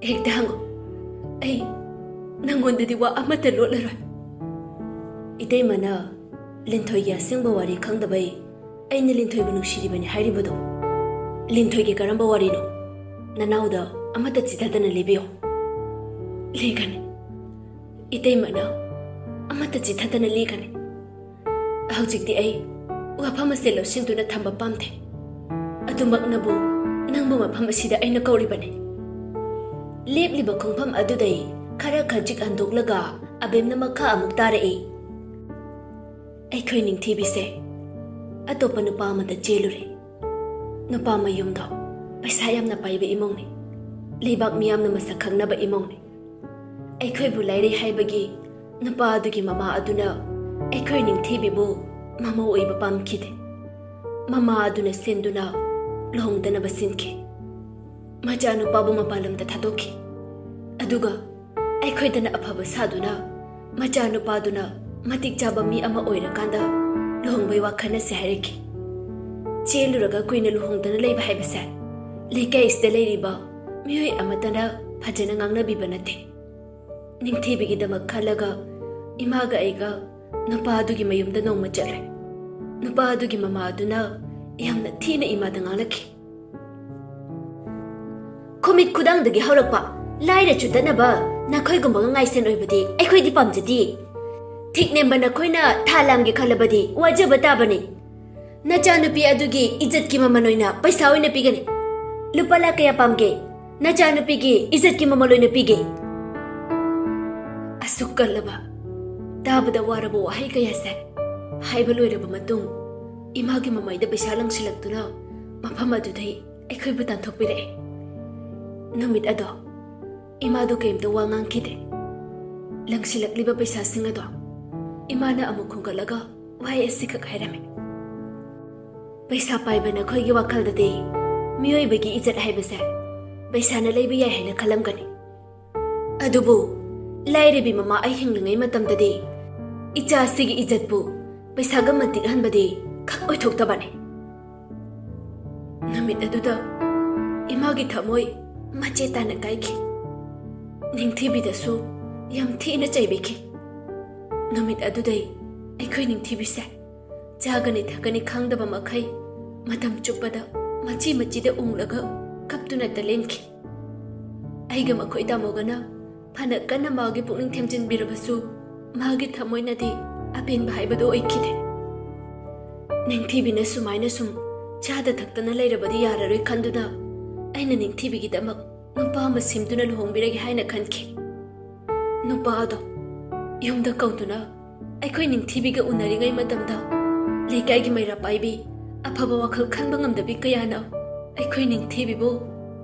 ꯍꯦꯛꯇ ꯍꯪꯉꯣ꯫ ꯑꯩ ꯅꯪꯉꯣꯟꯗꯗꯤ ꯋꯥ ꯑꯃꯠꯇ ꯂꯣꯠꯂꯔꯣꯏ꯫" ꯏꯇꯩꯃꯅ ꯂꯤꯟꯊꯣꯏꯒꯤ ꯑꯁꯦꯡꯕ ꯋꯥꯔꯤ ꯈꯪꯗꯕꯩ ꯑꯩꯅ ꯂꯤꯟꯊꯣꯏꯕꯨ ꯅꯨꯡꯁꯤꯔꯤꯕꯅꯤ ꯍꯥꯏꯔꯤꯕꯗꯣ, ꯂꯤꯟꯊꯣꯏꯒꯤ ꯀꯔꯝꯕ ꯋꯥꯔꯤꯅꯣ? ꯅꯅꯥꯎꯗ ꯑꯃꯠꯇ ꯆꯤꯊꯗꯅ ꯂꯤꯕꯤꯌꯨ꯫ ꯂꯤꯒꯅꯤ꯫ ꯏꯇꯩꯃꯅ ꯑꯃꯠꯇ ꯆꯤꯊꯗꯅ ꯂꯤꯒꯅꯤ꯫ ꯍꯧꯖꯤꯛꯇꯤ ꯑꯩ ꯋꯥꯐꯝ ꯑꯁꯦ ꯂꯧꯁꯤꯟꯗꯨꯅ ꯊꯝꯕ ꯄꯥꯝꯗꯦ꯫ ꯑꯗꯨꯃꯛꯅꯕꯨ ꯅꯪꯕꯨ ꯃꯐꯝ ꯑꯁꯤꯗ ꯑꯩꯅ ꯀꯧꯔꯤꯕꯅꯤ꯫ ꯂꯦꯞꯂꯤꯕ ꯈꯣꯡꯐꯝ ꯑꯗꯨꯗꯩ ꯈꯔ ꯈꯖꯤꯛ ꯍꯟꯗꯣꯛꯂꯒ ꯑꯕꯦꯝꯅ ꯃꯈꯥ ꯑꯃꯨꯛ ꯇꯥꯔꯛꯏ꯫ ꯑꯩꯈꯣꯏ ꯅꯤꯡꯊꯤꯕꯤꯁꯦ ꯑꯇꯣꯞꯄ ꯅꯨꯄꯥ ꯑꯃꯗ ꯆꯦꯜꯂꯨꯔꯦ꯫ ꯅꯨꯄꯥ ꯃꯌꯨꯝꯗꯣ ꯄꯩꯁꯥ ꯌꯥꯝꯅ ꯄꯥꯏꯕ ꯏꯃꯨꯡꯅꯤ꯫ ꯂꯩꯕꯥꯛ ꯃꯤꯌꯥꯝꯅ ꯃꯁꯛ ꯈꯪꯅꯕ ꯏꯃꯨꯡꯅꯤ꯫ ꯑꯩꯈꯣꯏꯕꯨ ꯂꯥꯏꯔꯩ ꯍꯥꯏꯕꯒꯤ ꯅꯨꯄꯥ ꯑꯗꯨꯒꯤ ꯃꯃꯥ ꯑꯗꯨꯅ ꯑꯩꯈꯣꯏ ꯅꯤꯡꯊꯤꯕꯤꯕꯨ ꯃꯃꯧ ꯑꯣꯏꯕ ꯄꯥꯝꯈꯤꯗꯦ꯫ ꯃꯃꯥ ꯑꯗꯨꯅ ꯁꯦꯟꯗꯨꯅ ꯂꯨꯍꯣꯡꯗꯅꯕ ꯁꯤꯟꯈꯤ꯫ ꯃꯆꯥꯅꯨꯄꯥꯕꯨ ꯃꯄꯥꯟ ꯂꯝꯗ ꯊꯥꯗꯣꯛꯈꯤ꯫ ꯑꯗꯨꯒ ꯑꯩꯈꯣꯏꯗꯅ ꯑꯐꯕ ꯁꯥꯗꯨꯅ ꯃꯆꯥꯅꯨꯄꯥꯗꯨꯅ ꯃꯇꯤꯛ ꯆꯥꯕ ꯃꯤ ꯑꯃ ꯑꯣꯏꯔꯀꯥꯟꯗ ꯂꯨꯍꯣꯡꯕꯩ ꯋꯥ ꯈꯟꯅꯁꯦ ꯍꯥꯏꯔꯛꯈꯤ꯫ ꯆꯦꯜꯂꯨꯔꯒ ꯀꯨꯏꯅ ꯂꯨꯍꯣꯡꯗꯅ ꯂꯩꯕ ꯍꯥꯏꯕꯁꯦ ꯂꯩꯀꯥꯏꯁꯤꯗ ꯂꯩꯔꯤꯕ ꯃꯤꯑꯣꯏ ꯑꯃꯠꯇꯅ ꯐꯖꯅ ꯉꯥꯡꯅꯕꯤꯕ ꯅꯠꯇꯦ꯫ ꯅꯤꯡꯊꯤꯕꯤꯒꯤꯗꯃꯛ ꯈꯜꯂꯒ ꯏꯃꯥꯒ ꯑꯩꯒ ꯅꯨꯄꯥ ꯑꯗꯨꯒꯤ ꯃꯌꯨꯝꯗ ꯅꯣꯡꯃ ꯆꯠꯂꯦ꯫ ꯅꯨꯄꯥ ꯑꯗꯨꯒꯤ ꯃꯃꯥ ꯑꯗꯨꯅ ꯌꯥꯝꯅ ꯊꯤꯅ ꯏꯃꯥꯗ ꯉꯥꯡꯂꯛꯈꯤ꯫ ꯈꯨꯃꯤꯠ ꯈꯨꯗꯥꯡꯗꯒꯤ ꯍꯧꯔꯛꯄ ꯂꯥꯏꯔ ꯆꯨꯗꯠꯅꯕ ꯅꯈꯣꯏꯒꯨꯝꯕꯒ ꯉꯥꯏꯁꯦꯟ ꯑꯣꯏꯕꯗꯤ ꯑꯩꯈꯣꯏꯗꯤ ꯄꯥꯝꯖꯗꯦ꯫ ꯊꯤꯛ ꯅꯦꯝꯕ ꯅꯈꯣꯏꯅ ꯊꯥ ꯂꯥꯝꯒꯦ ꯈꯜꯂꯕꯗꯤ ꯋꯥꯖꯕ ꯇꯥꯕꯅꯤ꯫ ꯅꯆꯥꯅꯨꯄꯤ ꯑꯗꯨꯒꯤ ꯏꯖꯠꯀꯤ ꯃꯃꯜ ꯑꯣꯏꯅ ꯄꯩꯁꯥ ꯑꯣꯏꯅ ꯄꯤꯒꯅꯤ꯫ ꯂꯨꯄꯥ ꯂꯥꯈ ꯀꯌꯥ ꯄꯥꯝꯒꯦ? ꯅꯆꯥꯅꯨꯄꯤꯒꯤ ꯏꯖꯠꯀꯤ ꯃꯃꯜ ꯑꯣꯏꯅ ꯄꯤꯒꯦ꯫ ꯑꯁꯨꯛ ꯀꯜꯂꯕ, ꯇꯥꯕꯗ ꯋꯥꯔꯕ ꯋꯥꯍꯩ ꯀꯌꯥꯁꯦ ꯍꯥꯏꯕ ꯂꯣꯏꯔꯕ ꯃꯇꯨꯡ, ꯏꯃꯥꯒꯤ ꯃꯃꯥꯏꯗ ꯄꯩꯁꯥ ꯂꯪꯁꯤꯜꯂꯛꯇꯨꯅ ꯃꯐꯝ ꯑꯗꯨꯗꯩ ꯑꯩꯈꯣꯏꯕꯨ ꯇꯥꯟꯊꯣꯛꯄꯤꯔꯛꯑꯦ꯫ ꯅꯨꯃꯤꯠ ꯑꯗꯣ ꯏꯃꯥꯗꯣ ꯀꯩꯝꯇ ꯋꯥ ꯉꯥꯡꯈꯤꯗꯦ꯫ ꯂꯪꯁꯤꯜꯂꯛꯂꯤꯕ ꯄꯩꯁꯥꯁꯤꯡ ꯑꯗꯣ ꯏꯃꯥꯅ ꯑꯃꯨꯛ ꯈꯣꯝꯒꯠꯂꯒ ꯋꯥꯍꯩ ꯑꯁꯤꯈꯛ ꯍꯥꯏꯔꯝꯃꯤ: "ꯄꯩꯁꯥ ꯄꯥꯏꯕ ꯅꯈꯣꯏꯒꯤ ꯋꯥꯈꯜꯗꯗꯤ ꯃꯤꯑꯣꯏꯕꯒꯤ ꯏꯖꯠ ꯍꯥꯏꯕꯁꯦ ꯄꯩꯁꯥꯅ ꯂꯩꯕ ꯌꯥꯏ ꯍꯥꯏꯅ ꯈꯜꯂꯝꯒꯅꯤ꯫ ꯑꯗꯨꯕꯨ ꯂꯥꯏꯔꯕꯤ ꯃꯃꯥ ꯑꯩ ꯍꯤꯡꯂꯤꯉꯩ ꯃꯇꯝꯗꯗꯤ ꯏꯆꯥꯁꯤꯒꯤ ꯏꯖꯠꯄꯨ ꯄꯩꯁꯥꯒ ꯃꯟꯇꯤꯛ ꯍꯟꯕꯗꯤ ꯈꯛ ꯑꯣꯏꯊꯣꯛꯇꯕꯅꯤ"꯫ ꯅꯨꯃꯤꯠ ꯑꯗꯨꯗ ꯏꯃꯥꯒꯤ ꯊꯃꯣꯏ ꯃꯆꯦꯠ ꯇꯥꯅ ꯀꯥꯏꯈꯤ꯫ ꯅꯤꯡꯊꯤꯕꯤꯗꯁꯨ ꯌꯥꯝ ꯊꯤꯅ ꯆꯩꯕꯤꯈꯤ꯫ ꯅꯨꯃꯤꯠ ꯑꯗꯨꯗꯩ ꯑꯩꯈꯣꯏ ꯅꯤꯡꯊꯤꯕꯤꯁꯦ ꯆꯥꯒꯅꯤ ꯊꯛꯀꯅꯤ ꯈꯪꯗꯕ ꯃꯈꯩ ꯃꯇꯝ ꯆꯨꯞꯄꯗ ꯃꯆꯤ ꯃꯆꯤꯗ ꯎꯪꯂꯒ ꯀꯞꯇꯨꯅꯇ ꯂꯦꯟꯈꯤ꯫ ꯑꯩꯒ ꯃꯈꯣꯏ ꯇꯥꯃꯣꯒꯅ ꯐꯅ ꯀꯟꯅ ꯃꯥꯒꯤ ꯄꯨꯛꯅꯤꯡ ꯊꯦꯝꯖꯤꯟꯕꯤꯔꯕꯁꯨ, ꯃꯥꯒꯤ ꯊꯃꯣꯏꯅꯗꯤ ꯑꯄꯦꯟꯕ ꯍꯥꯏꯕꯗꯨ ꯑꯣꯏꯈꯤꯗꯦ꯫ ꯅꯤꯡꯊꯤꯕꯤꯅ ꯁꯨꯃꯥꯏꯅ ꯁꯨꯝ ꯆꯥꯗ ꯊꯛꯇꯅ ꯂꯩꯔꯕꯗꯤ ꯌꯥꯔꯔꯣꯏ ꯈꯟꯗꯨꯅ, ꯑꯩꯅ ꯅꯤꯡꯊꯤꯕꯤꯒꯤꯗꯃꯛ ꯅꯨꯄꯥ ꯑꯃ ꯁꯦꯝꯗꯨꯅ ꯂꯨꯍꯣꯡꯕꯤꯔꯒꯦ ꯍꯥꯏꯅ ꯈꯟꯈꯤ꯫ ꯅꯨꯄꯥ ꯑꯗꯣ ꯌꯨꯝꯗ ꯀꯧꯗꯨꯅ ꯑꯩꯈꯣꯏ ꯅꯤꯡꯊꯤꯕꯤꯒ ꯎꯅꯔꯤꯉꯩ ꯃꯇꯝꯗ, ꯂꯩꯀꯥꯏꯒꯤ ꯃꯩꯔꯥ ꯄꯥꯏꯕꯤ, ꯑꯐꯕ ꯋꯥꯈꯜ ꯈꯟꯕ ꯉꯝꯗꯕꯤ ꯀꯌꯥꯅ ꯑꯩꯈꯣꯏ ꯅꯤꯡꯊꯤꯕꯤꯕꯨ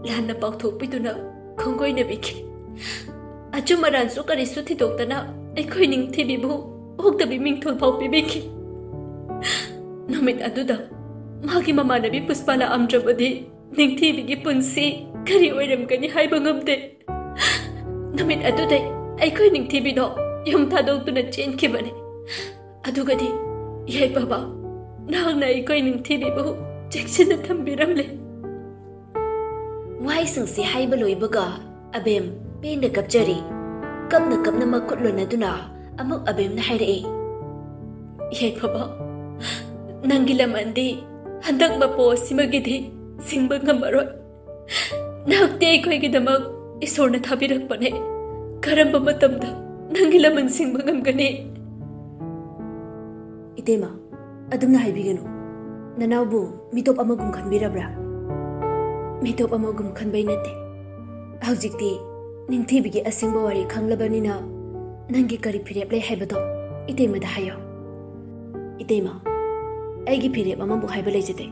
ꯂꯥꯟꯅ ꯄꯥꯎꯊꯣꯛꯄꯤꯗꯨꯅ ꯈꯣꯡꯒꯣꯏꯅꯕꯤꯈꯤ꯫ ꯑꯆꯨꯝ ꯑꯔꯥꯟꯁꯨ ꯀꯔꯤꯁꯨ ꯊꯤꯗꯣꯛꯇꯅ ꯑꯩꯈꯣꯏ ꯅꯤꯡꯊꯤꯕꯤꯕꯨ ꯑꯣꯛꯇꯕꯤ ꯃꯤꯡꯊꯣꯜ ꯐꯥꯎ ꯄꯤꯕꯤꯈꯤ꯫ ꯅꯨꯃꯤꯠ ꯑꯗꯨꯗ ꯃꯥꯒꯤ ꯃꯃꯥꯟꯅꯕꯤ ꯄꯨꯁꯄꯥ ꯂꯥꯛꯑꯝꯗ꯭ꯔꯕꯗꯤ ꯅꯤꯡꯊꯤꯕꯤꯒꯤ ꯄꯨꯟꯁꯤ ꯀꯔꯤ ꯑꯣꯏꯔꯝꯒꯅꯤ ꯍꯥꯏꯕ ꯉꯝꯗꯦ꯫ ꯅꯨꯃꯤꯠ ꯑꯗꯨꯗꯩ ꯑꯩꯈꯣꯏ ꯅꯤꯡꯊꯤꯕꯤꯗꯣ ꯌꯨꯝ ꯊꯥꯗꯣꯛꯇꯨꯅ ꯆꯦꯟꯈꯤꯕꯅꯤ꯫ ꯑꯗꯨꯒꯗꯤ ꯌꯥꯏꯐꯕ, ꯅꯍꯥꯛꯅ ꯑꯩꯈꯣꯏ ꯅꯤꯡꯊꯤꯕꯤꯕꯨ ꯆꯦꯛꯁꯤꯟꯅ ꯊꯝꯕꯤꯔꯝꯂꯦ꯫ ꯋꯥꯍꯩꯁꯤꯡꯁꯤ ꯍꯥꯏꯕ ꯂꯣꯏꯕꯒ ꯑꯕꯦꯝ ꯄꯦꯟꯅ ꯀꯞꯆꯔꯤ꯫ ꯀꯞꯅ ꯀꯞꯅ ꯃꯈꯨꯠ ꯂꯣꯟꯅꯗꯨꯅ ꯑꯃꯨꯛ ꯑꯕꯦꯝꯅ ꯍꯥꯏꯔꯛꯏ, "ꯌꯥꯏꯐꯕ, ꯅꯪꯒꯤ ꯂꯃꯟꯗꯤ ꯍꯟꯗꯛ ꯃꯄꯣ ꯑꯁꯤꯃꯒꯤꯗꯤ ꯁꯤꯡꯕ ꯉꯝꯃꯔꯣꯏ꯫ ꯅꯍꯥꯛꯇꯤ ꯑꯩꯈꯣꯏꯒꯤꯗꯃꯛ ꯏꯁꯣꯔꯅ ꯊꯥꯕꯤꯔꯛꯄꯅꯦ꯫ ꯀꯔꯝꯕ ꯃꯇꯝꯗ ꯅꯪꯒꯤ ꯂꯃꯟ ꯁꯤꯡꯕ ꯉꯝꯒꯅꯤ?" "ꯏꯇꯩꯃ, ꯑꯗꯨꯝꯅ ꯍꯥꯏꯕꯤꯒꯅꯨ꯫ ꯅꯅꯥꯎꯕꯨ ꯃꯤꯇꯣꯞ ꯑꯃꯒꯨꯝ ꯈꯟꯕꯤꯔꯕ꯭ꯔꯥ?" "ꯃꯤꯇꯣꯞ ꯑꯃꯒꯨꯝ ꯈꯟꯕꯩ ꯅꯠꯇꯦ꯫ ꯍꯧꯖꯤꯛꯇꯤ ꯅꯤꯡꯊꯤꯕꯤꯒꯤ ꯑꯁꯦꯡꯕ ꯋꯥꯔꯤ ꯈꯪꯂꯕꯅꯤꯅ, ꯅꯪꯒꯤ ꯀꯔꯤ ꯐꯤꯔꯦꯞ ꯂꯩ ꯍꯥꯏꯕꯗꯣ ꯏꯇꯩꯃꯗ ꯍꯥꯏꯌꯣ꯫" "ꯏꯇꯩꯃ, ꯑꯩꯒꯤ ꯐꯤꯔꯦꯞ ꯑꯃꯕꯨ ꯍꯥꯏꯕ ꯂꯩꯖꯗꯦ꯫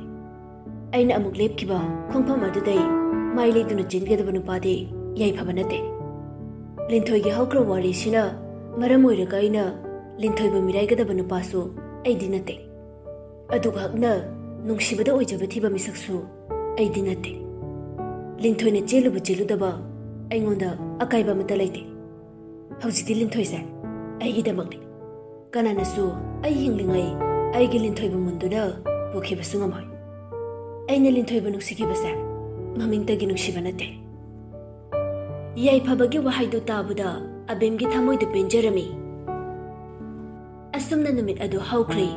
ꯑꯩꯅ ꯑꯃꯨꯛ ꯂꯦꯞꯈꯤꯕ ꯈꯣꯡꯐꯝ ꯑꯗꯨꯗꯩ ꯃꯥꯏ ꯂꯩꯗꯨꯅ ꯆꯦꯟꯒꯗꯕ ꯅꯨꯄꯥꯗꯤ ꯌꯥꯏꯐꯕ ꯅꯠꯇꯦ꯫ ꯂꯤꯟꯊꯣꯏꯒꯤ ꯍꯧꯈ꯭ꯔꯕ ꯋꯥꯔꯤꯁꯤꯅ ꯃꯔꯝ ꯑꯣꯏꯔꯒ ꯑꯩꯅ ꯂꯤꯟꯊꯣꯏꯕꯨ ꯃꯤꯔꯥꯏꯒꯗꯕ ꯅꯨꯄꯥꯁꯨ ꯑꯩꯗꯤ ꯅꯠꯇꯦ꯫ ꯑꯗꯨꯒ ꯍꯛꯅ ꯅꯨꯡꯁꯤꯕꯗ ꯑꯣꯏꯖꯕ ꯊꯤꯕ ꯃꯤꯁꯛꯁꯨ ꯑꯩꯗꯤ ꯅꯠꯇꯦ꯫ ꯂꯤꯟꯊꯣꯏꯅ ꯆꯦꯜꯂꯨꯕ ꯆꯦꯜꯂꯨꯗꯕ ꯑꯩꯉꯣꯟꯗ ꯑꯀꯥꯏꯕ ꯑꯃꯠꯇ ꯂꯩꯇꯦ꯫ ꯍꯧꯖꯤꯛꯇꯤ ꯂꯤꯟꯊꯣꯏꯁꯦ ꯑꯩꯒꯤꯗꯃꯛꯅꯤ꯫ ꯀꯅꯥꯅꯁꯨ ꯑꯩ ꯍꯤꯡꯂꯤꯉꯩ ꯑꯩꯒꯤ ꯂꯤꯟꯊꯣꯏꯕꯨ ꯃꯨꯟꯗꯨꯅ ꯄꯨꯈꯤꯕꯁꯨ ꯉꯝꯃꯣꯏ꯫ ꯑꯩꯅ ꯂꯤꯟꯊꯣꯏꯕꯨ ꯅꯨꯡꯁꯤꯈꯤꯕꯁꯦ ꯃꯃꯤꯡꯇꯒꯤ ꯅꯨꯡꯁꯤꯕ ꯅꯠꯇꯦ꯫" ꯌꯥꯏꯐꯕꯒꯤ ꯋꯥꯍꯩꯗꯨ ꯇꯥꯕꯗ ꯑꯕꯦꯝꯒꯤ ꯊꯃꯣꯏꯗꯨ ꯄꯦꯟꯖꯔꯝꯃꯤ꯫ ꯑꯁꯨꯝꯅ ꯅꯨꯃꯤꯠ ꯑꯗꯨ ꯍꯧꯈ꯭ꯔꯦ꯫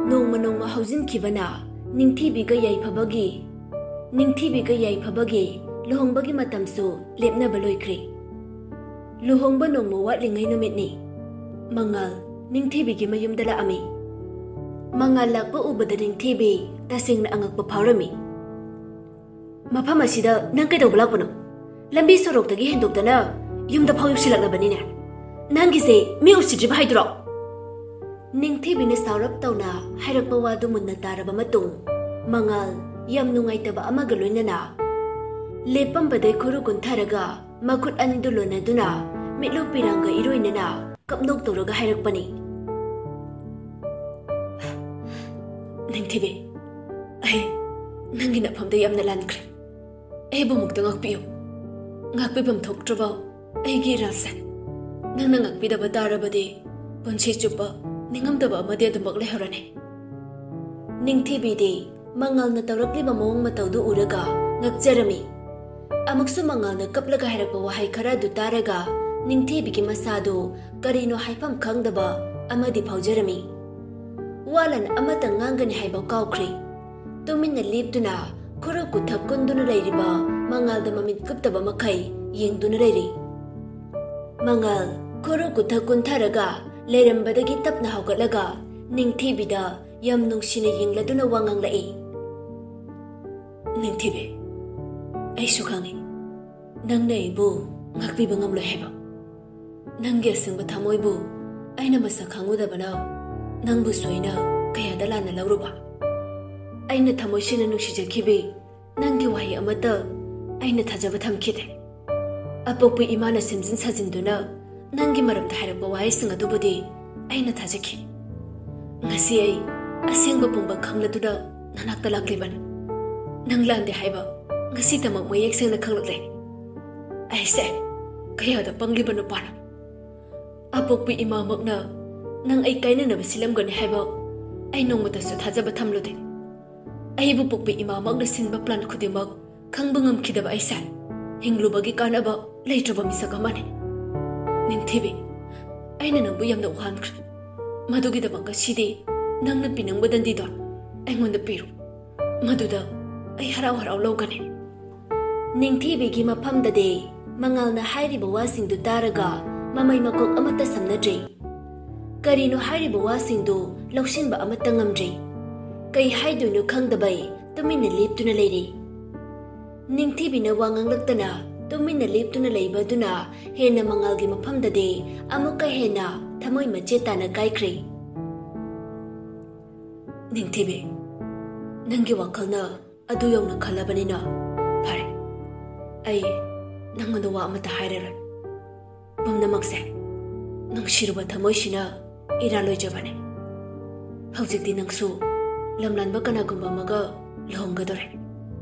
ꯅꯣꯡꯃ ꯅꯣꯡꯃ ꯍꯧꯖꯤꯟꯈꯤꯕꯅ ꯅꯤꯡꯊꯤꯕꯤꯒ ꯌꯥꯏꯐꯕꯒꯤ, ꯅꯤꯡꯊꯤꯕꯤꯒ ꯌꯥꯏꯐꯕꯒꯤ ꯂꯨꯍꯣꯡꯕꯒꯤ ꯃꯇꯝꯁꯨ ꯂꯦꯞꯅꯕ ꯂꯣꯏꯈ꯭ꯔꯦ꯫ ꯂꯨꯍꯣꯡꯕ ꯅꯣꯡꯃ ꯋꯥꯠꯂꯤꯉꯩ ꯅꯨꯃꯤꯠꯅꯤ꯫ ꯃꯉꯥꯜ ꯅꯤꯡꯊꯤꯕꯤꯒꯤ ꯃꯌꯨꯝꯗ ꯂꯥꯛꯑꯝꯃꯤ꯫ ꯃꯉꯥꯜ ꯂꯥꯛꯄ ꯎꯕꯗ ꯅꯤꯡꯊꯤꯕꯤ ꯇꯁꯦꯡꯅ ꯑꯉꯛꯄ ꯐꯥꯎꯔꯝꯃꯤ꯫ "ꯃꯐꯝ ꯑꯁꯤꯗ ꯅꯪ ꯀꯩꯗꯧꯕ ꯂꯥꯛꯄꯅꯣ? ꯂꯝꯕꯤ ꯁꯣꯔꯣꯛꯇꯒꯤ ꯍꯦꯟꯗꯣꯛꯇꯅ ꯌꯨꯝꯗ ꯐꯥꯎ ꯌꯧꯁꯤꯜꯂꯛꯂꯕꯅꯤꯅꯦ꯫ ꯅꯪꯒꯤꯁꯦ ꯃꯤ ꯎꯁꯤꯠꯇ꯭ꯔꯤꯕ ꯍꯥꯏꯗꯨꯔꯣ?" ꯅꯤꯡꯊꯤꯕꯤꯅ ꯁꯥꯎꯔꯞ ꯇꯧꯅ ꯍꯥꯏꯔꯛꯄ ꯋꯥꯗꯨ ꯃꯨꯟꯅ ꯇꯥꯔꯕ ꯃꯇꯨꯡ, ꯃꯉꯥꯜ ꯌꯥꯝ ꯅꯨꯡꯉꯥꯏꯇꯕ ꯑꯃꯒ ꯂꯣꯏꯅꯅ ꯂꯦꯞꯄꯝꯕꯗꯩ ꯈꯨꯔꯨ ꯀꯨꯟꯊꯔꯒ ꯃꯈꯨꯠ ꯑꯅꯤꯗꯨ ꯂꯣꯟꯅꯗꯨꯅ ꯃꯤꯠꯂꯨ ꯄꯤꯔꯥꯡꯒ ꯏꯔꯣꯏꯅꯅ ꯀꯞꯅꯣꯛ ꯇꯧꯔꯒ ꯍꯥꯏꯔꯛꯄꯅꯤ꯫ "ꯅꯤꯡꯊꯤꯕꯤ, ꯑꯩ ꯅꯪꯒꯤ ꯅꯐꯝꯗ ꯌꯥꯝꯅ ꯂꯥꯟꯈ꯭ꯔꯦ꯫ ꯑꯩꯕꯨ ꯑꯃꯨꯛꯇ ꯉꯥꯛꯄꯤꯌꯨ꯫ ꯉꯥꯛꯄꯤꯐꯝ ꯊꯣꯛꯇ꯭ꯔꯕ ꯑꯩꯒꯤ ꯏꯔꯥꯜꯁꯦ ꯅꯪꯅ ꯉꯥꯛꯄꯤꯗꯕ ꯇꯥꯔꯕꯗꯤ ꯄꯨꯟꯁꯤ ꯆꯨꯞꯄ ꯅꯤꯡꯉꯝꯗꯕ ꯑꯃꯗꯤ ꯑꯗꯨꯃꯛ ꯂꯩꯍꯧꯔꯅꯤ꯫" ꯅꯤꯡꯊꯤꯕꯤꯗꯤ ꯃꯉꯥꯜꯅ ꯇꯧꯔꯛꯂꯤꯕ ꯃꯑꯣꯡ ꯃꯇꯧꯗꯨ ꯎꯔꯒ ꯉꯛꯆꯔꯝꯃꯤ꯫ ꯑꯃꯨꯛꯁꯨ ꯃꯉꯥꯜꯅ ꯀꯞꯂꯒ ꯍꯥꯏꯔꯛꯄ ꯋꯥꯍꯩ ꯈꯔ ꯑꯗꯨ ꯇꯥꯔꯒ ꯅꯤꯡꯊꯤꯕꯤꯒꯤ ꯃꯁꯥꯗꯨ ꯀꯔꯤꯅꯣ ꯍꯥꯏꯐꯝ ꯈꯪꯗꯕ ꯑꯃꯗꯤ ꯐꯥꯎꯖꯔꯝꯃꯤ꯫ ꯋꯥꯂꯟ ꯑꯃꯇ ꯉꯥꯡꯒꯅꯤ ꯍꯥꯏꯕ ꯀꯥꯎꯈ꯭ꯔꯦ꯫ ꯇꯨꯃꯤꯟꯅ ꯂꯦꯞꯇꯨꯅ ꯈꯨꯔꯨ ꯀꯨꯊꯛ ꯀꯨꯟꯗꯨꯅ ꯂꯩꯔꯤꯕ ꯃꯉꯥꯜꯗ ꯃꯃꯤꯠ ꯀꯨꯞꯇꯕ ꯃꯈꯩ ꯌꯦꯡꯗꯨꯅ ꯂꯩꯔꯤ꯫ ꯃꯉꯥꯜ ꯈꯨꯔꯨ ꯀꯨꯊꯛ ꯀꯨꯟꯊꯔꯒ ꯂꯩꯔꯝꯕꯗꯒꯤ ꯇꯞꯅ ꯍꯧꯒꯠꯂꯒ ꯅꯤꯡꯊꯤꯕꯤꯗ ꯌꯥꯝ ꯅꯨꯡꯁꯤꯅ ꯌꯦꯡꯂꯗꯨꯅ ꯋꯥ ꯉꯥꯡꯂꯛꯏ꯫ "ꯅꯤꯡꯊꯤꯕꯤ, ꯑꯩꯁꯨ ꯈꯪꯏ ꯅꯪꯅ ꯑꯩꯕꯨ ꯉꯥꯛꯄꯤꯕ ꯉꯝꯂꯣꯏ ꯍꯥꯏꯕ꯫ ꯅꯪꯒꯤ ꯑꯁꯦꯡꯕ ꯊꯃꯣꯏꯕꯨ ꯑꯩꯅ ꯃꯁꯛ ꯈꯪꯉꯨꯗꯕꯅ ꯅꯪꯕꯨꯁꯨ ꯑꯩꯅ ꯀꯌꯥꯗ ꯂꯥꯟꯅ ꯂꯧꯔꯨꯕ꯫ ꯑꯩꯅ ꯊꯃꯣꯏ ꯁꯦꯡꯅ ꯅꯨꯡꯁꯤꯖꯈꯤꯕꯤ ꯅꯪꯒꯤ ꯋꯥꯍꯩ ꯑꯃꯠꯇ ꯑꯩꯅ ꯊꯥꯖꯕ ꯊꯝꯈꯤꯗꯦ꯫ ꯑꯄꯣꯛꯄ ꯏꯃꯥꯅ ꯁꯦꯝꯖꯤꯟ ꯁꯥꯖꯤꯟꯗꯨꯅ ꯅꯪꯒꯤ ꯃꯔꯝꯗ ꯍꯥꯏꯔꯛꯄ ꯋꯥꯍꯩꯁꯤꯡ ꯑꯗꯨꯕꯨꯗꯤ ꯑꯩꯅ ꯊꯥꯖꯈꯤ꯫ ꯉꯁꯤ ꯑꯩ ꯑꯁꯦꯡꯕ ꯄꯨꯝꯕ ꯈꯪꯂꯗꯨꯅ ꯅꯅꯥꯛꯇ ꯂꯥꯛꯂꯤꯕꯅꯤ꯫ ꯅꯪ ꯂꯥꯟꯗꯦ ꯍꯥꯏꯕ ꯉꯁꯤꯗꯃꯛ ꯃꯌꯦꯛ ꯁꯦꯡꯅ ꯈꯪꯂꯛꯂꯦ꯫ ꯑꯩꯁꯦ ꯀꯌꯥꯗ ꯄꯪꯂꯤꯕ ꯅꯨꯄꯥꯅꯣ꯫ ꯑꯄꯣꯛꯄ ꯏꯃꯥꯃꯛꯅ ꯅꯪ ꯑꯩ ꯀꯥꯏꯅꯅꯕ ꯁꯤꯜꯂꯝꯒꯅꯤ ꯍꯥꯏꯕ ꯑꯩ ꯅꯣꯡꯃꯇꯁꯨ ꯊꯥꯖꯕ ꯊꯝꯂꯨꯗꯦ꯫ ꯑꯩꯕꯨ ꯄꯣꯛꯄ ꯏꯃꯥꯃꯛꯅ ꯁꯤꯟꯕ ꯄ꯭ꯂꯥꯟ ꯈꯨꯗꯤꯡꯃꯛ ꯈꯪꯕ ꯉꯝꯈꯤꯗꯕ ꯑꯩꯁꯦ ꯍꯤꯡꯂꯨꯕꯒꯤ ꯀꯥꯟꯅꯕ ꯂꯩꯇ꯭ꯔꯕ ꯃꯤꯁꯛ ꯑꯃꯅꯤ꯫ ꯅꯤꯡꯊꯤꯕꯤ, ꯑꯩꯅ ꯅꯪꯕꯨ ꯌꯥꯝꯅ ꯋꯥꯍꯟꯈ꯭ꯔꯦ꯫ ꯃꯗꯨꯒꯤꯗꯃꯛ ꯉꯁꯤꯗꯤ ꯅꯪꯅ ꯄꯤꯅꯤꯡꯕ ꯗꯟꯗꯤꯗꯣ ꯑꯩꯉꯣꯟꯗ ꯄꯤꯔꯣ꯫ ꯃꯗꯨꯗ ꯑꯩ ꯍꯔꯥꯎ ꯍꯔꯥꯎ ꯂꯧꯒꯅꯤ꯫ ꯅꯤꯡꯊꯤꯕꯤꯒꯤ ꯃꯐꯝꯗꯗꯤ ꯃꯉꯥꯜꯅ ꯍꯥꯏꯔꯤꯕ ꯋꯥꯁꯤꯡꯗꯨ ꯇꯥꯔꯒ ꯃꯃꯩ ꯃꯀꯣꯛ ꯑꯃꯠꯇ ꯁꯝꯅꯗ꯭ꯔꯤ꯫ ꯀꯔꯤꯅꯣ ꯍꯥꯏꯔꯤꯕ ꯋꯥꯁꯤꯡꯗꯨ ꯂꯧꯁꯤꯟꯕ ꯑꯃꯠꯇ ꯉꯝꯗ꯭ꯔꯤ꯫ ꯀꯩ ꯍꯥꯏꯗꯣꯏꯅꯣ ꯈꯪꯗꯕꯩ ꯇꯨꯃꯤꯟꯅ ꯂꯦꯞꯇꯨꯅ ꯂꯩꯔꯤ꯫ ꯅꯤꯡꯊꯤꯕꯤꯅ ꯋꯥ ꯉꯥꯡꯂꯛꯇꯅ ꯇꯨꯃꯤꯟꯅ ꯂꯦꯞꯇꯨꯅ ꯂꯩꯕ ꯑꯗꯨꯅ ꯍꯦꯟꯅ ꯃꯉꯥꯜꯒꯤ ꯃꯐꯝꯗꯗꯤ ꯑꯃꯨꯛꯀ ꯍꯦꯟꯅ ꯊꯃꯣꯏ ꯃꯆꯦꯠ ꯇꯥꯅ ꯀꯥꯏꯈ꯭ꯔꯦ꯫ ꯅꯤꯡꯊꯤꯕꯤ, ꯅꯪꯒꯤ ꯋꯥꯈꯜꯅ ꯑꯗꯨ ꯌꯧꯅ ꯈꯜꯂꯕꯅꯤꯅ ꯐꯔꯦ꯫ ꯑꯩ ꯅꯪꯉꯣꯟꯗ ꯋꯥ ꯑꯃꯠꯇ ꯍꯥꯏꯔꯔꯣꯏ꯫ ꯄꯨꯝꯅꯃꯛꯁꯦ ꯅꯨꯡꯁꯤꯔꯨꯕ ꯊꯃꯣꯏꯁꯤꯅ ꯏꯔꯥꯜ ꯂꯣꯏꯖꯕꯅꯦ꯫ ꯍꯧꯖꯤꯛꯇꯤ ꯅꯪꯁꯨ ꯂꯝꯂꯥꯟꯕ ꯀꯅꯥꯒꯨꯝꯕ ꯑꯃꯒ ꯂꯨꯍꯣꯡꯒꯗꯧꯔꯦ꯫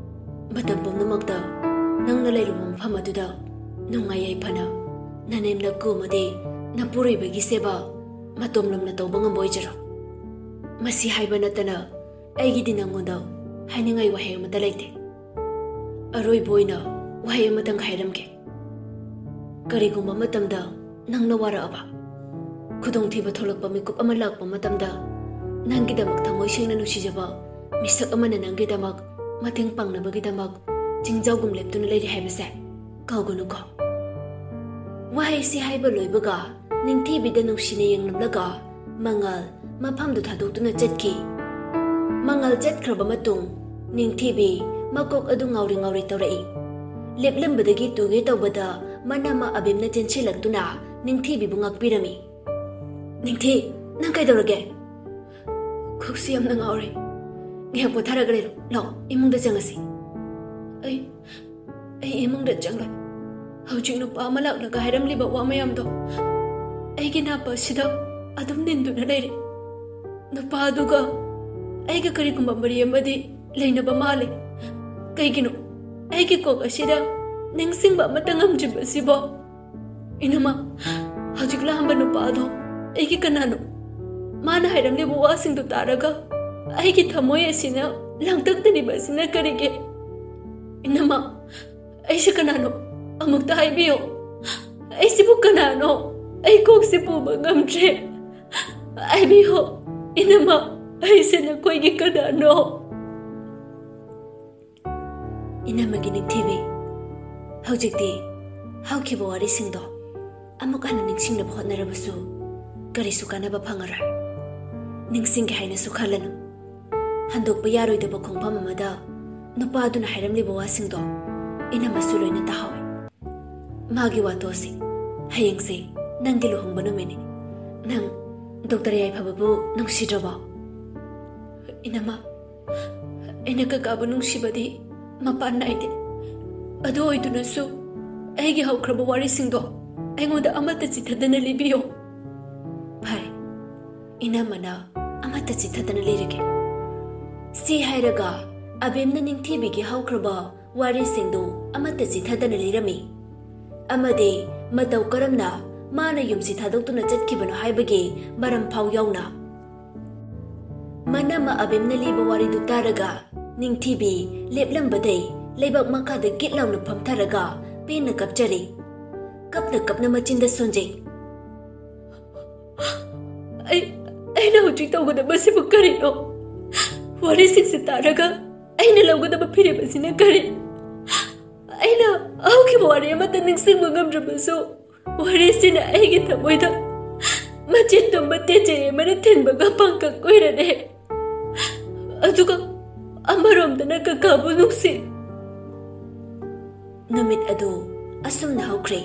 ꯃꯇꯝ ꯄꯨꯝꯅꯃꯛꯇ ꯅꯪꯅ ꯂꯩꯔꯨꯕ ꯃꯐꯝ ꯑꯗꯨꯗ ꯅꯨꯡꯉꯥꯏ ꯌꯥꯏꯐꯅ ꯅꯅꯦꯝ ꯅꯀꯨ ꯑꯃꯗꯤ ꯅꯄꯨꯔꯣꯏꯕꯒꯤ ꯁꯦꯕꯥ ꯃꯇꯣꯝꯂꯣꯝꯅ ꯇꯧꯕ ꯉꯝꯕ ꯑꯣꯏꯖꯔꯣ꯫ ꯃꯁꯤ ꯍꯥꯏꯕ ꯅꯠꯇꯅ ꯑꯩꯒꯤꯗꯤ ꯅꯪꯉꯣꯟꯗ ꯍꯥꯏꯅꯤꯡꯉꯥꯏ ꯋꯥꯍꯩ ꯑꯃꯠꯇ ꯂꯩꯇꯦ꯫ ꯑꯔꯣꯏꯕ ꯑꯣꯏꯅ ꯋꯥꯍꯩ ꯑꯃꯇꯪ ꯍꯥꯏꯔꯝꯒꯦ꯫ ꯀꯔꯤꯒꯨꯝꯕ ꯃꯇꯝꯗ ꯅꯪꯅ ꯋꯥꯔꯛꯑꯕ, ꯈꯨꯗꯣꯡꯊꯤꯕ ꯊꯣꯛꯂꯛꯄ ꯃꯤꯀꯨꯞ ꯑꯃ ꯂꯥꯛꯄ ꯃꯇꯝꯗ, ꯅꯪꯒꯤꯗꯃꯛ ꯊꯃꯣꯏ ꯁꯦꯡꯅ ꯅꯨꯡꯁꯤꯖꯕ ꯃꯤꯁꯛ ꯑꯃꯅ ꯅꯪꯒꯤꯗꯃꯛ ꯃꯇꯦꯡ ꯄꯥꯡꯅꯕꯒꯤꯗꯃꯛ ꯆꯤꯡꯖꯥꯎꯒꯨꯝ ꯂꯦꯞꯇꯨꯅ ꯂꯩꯔꯤ ꯍꯥꯏꯕꯁꯦ ꯀꯥꯎꯒꯅꯨꯀꯣ꯫ ꯋꯥꯍꯩꯁꯤ ꯍꯥꯏꯕ ꯂꯣꯏꯕꯒ ꯅꯤꯡꯊꯤꯕꯤꯗ ꯅꯨꯡꯁꯤꯅ ꯌꯦꯡꯂꯝꯂꯒ ꯃꯉꯥꯜ ꯃꯐꯝꯗꯨ ꯊꯥꯗꯣꯛꯇꯨꯅ ꯆꯠꯈꯤ꯫ ꯃꯉꯥꯜ ꯆꯠꯈ꯭ꯔꯕ ꯃꯇꯨꯡ ꯅꯤꯡꯊꯤꯕꯤ ꯃꯀꯣꯛ ꯑꯗꯨ ꯉꯥꯎꯔꯤ ꯉꯥꯎꯔꯤ ꯇꯧꯔꯛꯏ꯫ ꯂꯦꯞꯂꯝꯕꯗꯒꯤ ꯇꯨꯒꯦ ꯇꯧꯕꯗ ꯃꯅꯝꯃ ꯑꯕꯦꯝꯅ ꯆꯦꯟꯁꯤꯜꯂꯛꯇꯨꯅ ꯅꯤꯡꯊꯤꯕꯤꯕꯨ ꯉꯥꯛꯄꯤꯔꯝꯃꯤ꯫ "ꯅꯤꯡꯊꯤ, ꯅꯪ ꯀꯩꯗꯧꯔꯒꯦ?" "ꯀꯣꯛꯁꯤ ꯌꯥꯝꯅ ꯉꯥꯎꯔꯦ꯫ ꯉꯥꯏꯍꯥꯛ ꯄꯣꯊꯥꯔꯒ ꯂꯩꯔꯣ꯫ ꯂꯥꯛꯑꯣ, ꯏꯃꯨꯡꯗ ꯆꯪꯉꯁꯤ꯫" "ꯑꯩ, ꯑꯩ ꯏꯃꯨꯡꯗ ꯆꯪꯂꯣꯏ꯫ ꯍꯧꯖꯤꯛ ꯅꯨꯄꯥ ꯑꯃ ꯂꯥꯛꯂꯒ ꯍꯥꯏꯔꯝꯂꯤꯕ ꯋꯥ ꯃꯌꯥꯝꯗꯣ ꯑꯩꯒꯤ ꯅꯥꯄ ꯑꯁꯤꯗ ꯑꯗꯨꯝ ꯅꯤꯟꯗꯨꯅ ꯂꯩꯔꯦ꯫ ꯅꯨꯄꯥ ꯑꯗꯨꯒ ꯑꯩꯒ ꯀꯔꯤꯒꯨꯝꯕ ꯃꯔꯤ ꯑꯃꯗꯤ ꯂꯩꯅꯕ ꯃꯥꯜꯂꯦ꯫ ꯀꯩꯒꯤꯅꯣ ꯑꯩꯒꯤ ꯀꯣꯛ ꯑꯁꯤꯗ ꯅꯤꯡꯁꯤꯡꯕ ꯑꯃꯠꯇ ꯉꯝꯗ꯭ꯔꯤꯕꯁꯤꯕꯣ? ꯏꯅꯝꯃ, ꯍꯧꯖꯤꯛ ꯂꯥꯛꯑꯝꯕ ꯅꯨꯄꯥ ꯑꯗꯣ ꯑꯩꯒꯤ ꯀꯅꯥꯅꯣ? ꯃꯥꯅ ꯍꯥꯏꯔꯝꯂꯤꯕ ꯋꯥꯁꯤꯡꯗꯨ ꯇꯥꯔꯒ ꯑꯩꯒꯤ ꯊꯃꯣꯏ ꯑꯁꯤꯅ ꯂꯥꯡꯇꯛꯇꯔꯤꯕ ꯑꯁꯤꯅ ꯀꯔꯤꯒꯤ? ꯏꯅꯝꯃ, ꯑꯩꯁꯦ ꯀꯅꯥꯅꯣ? ꯑꯃꯨꯛꯇ ꯍꯥꯏꯕꯤꯌꯨ꯫ ꯑꯩꯁꯤꯕꯨ ꯀꯅꯥꯅꯣ? ꯑꯩ ꯀꯣꯛꯁꯦ ꯄꯨꯕ ꯉꯝꯗ꯭ꯔꯦ꯫" ꯍꯥꯏꯕꯤꯌꯨ, ꯏꯅꯝꯃ, ꯑꯩꯁꯦ ꯅꯈꯣꯏꯒꯤ ꯀꯅꯥꯅꯣ? ꯏꯅꯝꯃꯒꯤ ꯅꯤꯡꯊꯤꯕꯤ, ꯍꯧꯖꯤꯛꯇꯤ ꯍꯧꯈꯤꯕ ꯋꯥꯔꯤꯁꯤꯡꯗꯣ ꯑꯃꯨꯛ ꯍꯟꯅ ꯅꯤꯡꯁꯤꯡꯅꯕ ꯍꯣꯠꯅꯔꯕꯁꯨ ꯀꯔꯤꯁꯨ ꯀꯥꯟꯅꯕ ꯐꯪꯉꯔꯣꯏ꯫ ꯅꯤꯡꯁꯤꯡꯒꯦ ꯍꯥꯏꯅꯁꯨ ꯈꯜꯂꯅꯨ꯫ ꯍꯟꯗꯣꯛꯄ ꯌꯥꯔꯣꯏꯗꯕ ꯈꯣꯡꯐꯝ ꯑꯃꯗ ꯅꯨꯄꯥꯗꯨꯅ ꯍꯥꯏꯔꯝꯂꯤꯕ ꯋꯥꯁꯤꯡꯗꯣ ꯏꯅꯝꯃꯁꯨ ꯂꯣꯏꯅ ꯇꯥꯍꯧꯏ꯫ ꯃꯥꯒꯤ ꯋꯥꯇꯣꯁꯤ, ꯍꯌꯦꯡꯁꯦ ꯅꯪꯒꯤ ꯂꯨꯍꯣꯡꯕ ꯅꯨꯃꯤꯠꯅꯤ꯫ ꯅꯪ ꯗꯣꯛꯇꯔ ꯌꯥꯏꯐꯕꯕꯨ ꯅꯨꯡꯁꯤꯗ꯭ꯔꯕꯣ? ꯏꯅꯝꯃ, ꯑꯩꯅ ꯀꯀꯥꯕꯨ ꯅꯨꯡꯁꯤꯕꯗꯤ ꯃꯄꯥꯟ ꯅꯥꯏꯗꯦ꯫ ꯑꯗꯨ ꯑꯣꯏꯗꯨꯅꯁꯨ ꯑꯩꯒꯤ ꯍꯧꯈ꯭ꯔꯕ ꯋꯥꯔꯤꯁꯤꯡꯗꯣ ꯑꯩꯉꯣꯟꯗ ꯑꯃꯠꯇ ꯆꯤꯊꯗꯅ ꯂꯤꯕꯤꯌꯨ꯫ ꯐꯔꯦ, ꯏꯅꯝꯃꯅ ꯑꯃꯠꯇ ꯆꯤꯊꯗꯅ ꯂꯤꯔꯒꯦ꯫ ꯁꯤ ꯍꯥꯏꯔꯒ ꯑꯕꯦꯝꯅ ꯅꯤꯡꯊꯤꯕꯤꯒꯤ ꯍꯧꯈ꯭ꯔꯕ ꯋꯥꯔꯤꯁꯤꯡꯗꯨ ꯑꯃꯠꯇ ꯆꯤꯊꯗꯅ ꯂꯤꯔꯝꯃꯤ꯫ ꯑꯃꯗꯤ ꯃꯇꯧ ꯀꯔꯝꯅ ꯃꯥꯅ ꯌꯨꯝꯁꯤ ꯊꯥꯗꯣꯛꯇꯨꯅ ꯆꯠꯈꯤꯕꯅꯣ ꯍꯥꯏꯕꯒꯤ ꯃꯔꯝ ꯐꯥꯎ ꯌꯥꯎꯅ꯫ ꯃꯅꯝꯃ ꯑꯕꯦꯝꯅ ꯂꯤꯕ ꯋꯥꯔꯤꯗꯨ ꯇꯥꯔꯒ ꯅꯤꯡꯊꯤꯕꯤ ꯂꯦꯞꯂꯝꯕꯗꯩ ꯂꯩꯕꯥꯛ ꯃꯈꯥꯗ ꯒꯤꯠ ꯂꯥꯎꯅ ꯐꯝꯊꯔꯒ ꯄꯦꯟꯅ ꯀꯞꯆꯔꯤ꯫ ꯀꯞꯅ ꯀꯞꯅ ꯃꯆꯤꯟꯗ ꯁꯣꯟꯖꯩ꯫ ꯑꯩ, ꯑꯩꯅ ꯍꯧꯖꯤꯛ ꯇꯧꯒꯗꯕꯁꯤꯕꯨ ꯀꯔꯤꯅꯣ? ꯋꯥꯔꯤꯁꯤꯡꯁꯤ ꯇꯥꯔꯒ ꯑꯩꯅ ꯂꯧꯒꯗꯕ ꯐꯤꯔꯦꯞ ꯑꯁꯤꯅ ꯀꯔꯤ? ꯑꯩꯅ ꯍꯧꯈꯤꯕ ꯋꯥꯔꯤ ꯑꯃꯠꯇ ꯅꯤꯡꯁꯤꯡꯕ ꯉꯝꯗ꯭ꯔꯕꯁꯨ, ꯋꯥꯔꯤꯁꯤꯅ ꯑꯩꯒꯤ ꯊꯃꯣꯏꯗ ꯃꯆꯦꯠ ꯇꯨꯝꯕ ꯇꯦꯆꯩ ꯑꯃꯅ ꯊꯤꯟꯕꯒ ꯄꯥꯡꯀꯛ ꯑꯣꯏꯔꯔꯦ꯫ ꯑꯗꯨꯒ ꯑꯃꯔꯣꯝꯗꯅ ꯀꯀꯥꯕꯨ ꯅꯨꯡꯁꯤ꯫ ꯅꯨꯃꯤꯠ ꯑꯗꯨ ꯑꯁꯨꯝꯅ ꯍꯧꯈ꯭ꯔꯦ꯫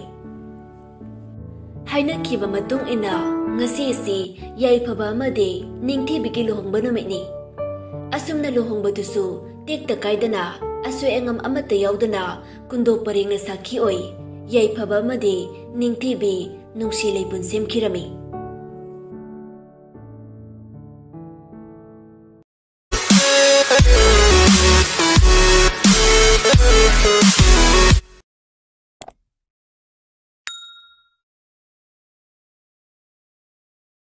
ꯍꯥꯏꯅꯈꯤꯕ ꯃꯇꯨꯡ ꯏꯟꯅ ꯉꯁꯤ ꯑꯁꯤ ꯌꯥꯏꯐꯕ ꯑꯃꯗꯤ ꯅꯤꯡꯊꯤꯕꯤꯒꯤ ꯂꯨꯍꯣꯡꯕ ꯅꯨꯃꯤꯠꯅꯤ꯫ ꯑꯁꯨꯝꯅ ꯂꯨꯍꯣꯡꯕꯗꯨꯁꯨ ꯇꯦꯛꯇ ꯀꯥꯏꯗꯅ, ꯑꯁꯣꯏ ꯑꯉꯥꯝ ꯑꯃꯠꯇ ꯌꯥꯎꯗꯅ ꯀꯨꯟꯗꯣ ꯄꯔꯦꯡꯅ ꯁꯥꯈꯤ ꯑꯣꯏ ꯌꯥꯏꯐꯕ ꯑꯃꯗꯤ ꯅꯤꯡꯊꯤꯕꯤ ꯅꯨꯡꯁꯤ ꯂꯩꯄꯨꯟ ꯁꯦꯝꯈꯤꯔꯝꯃꯤ꯫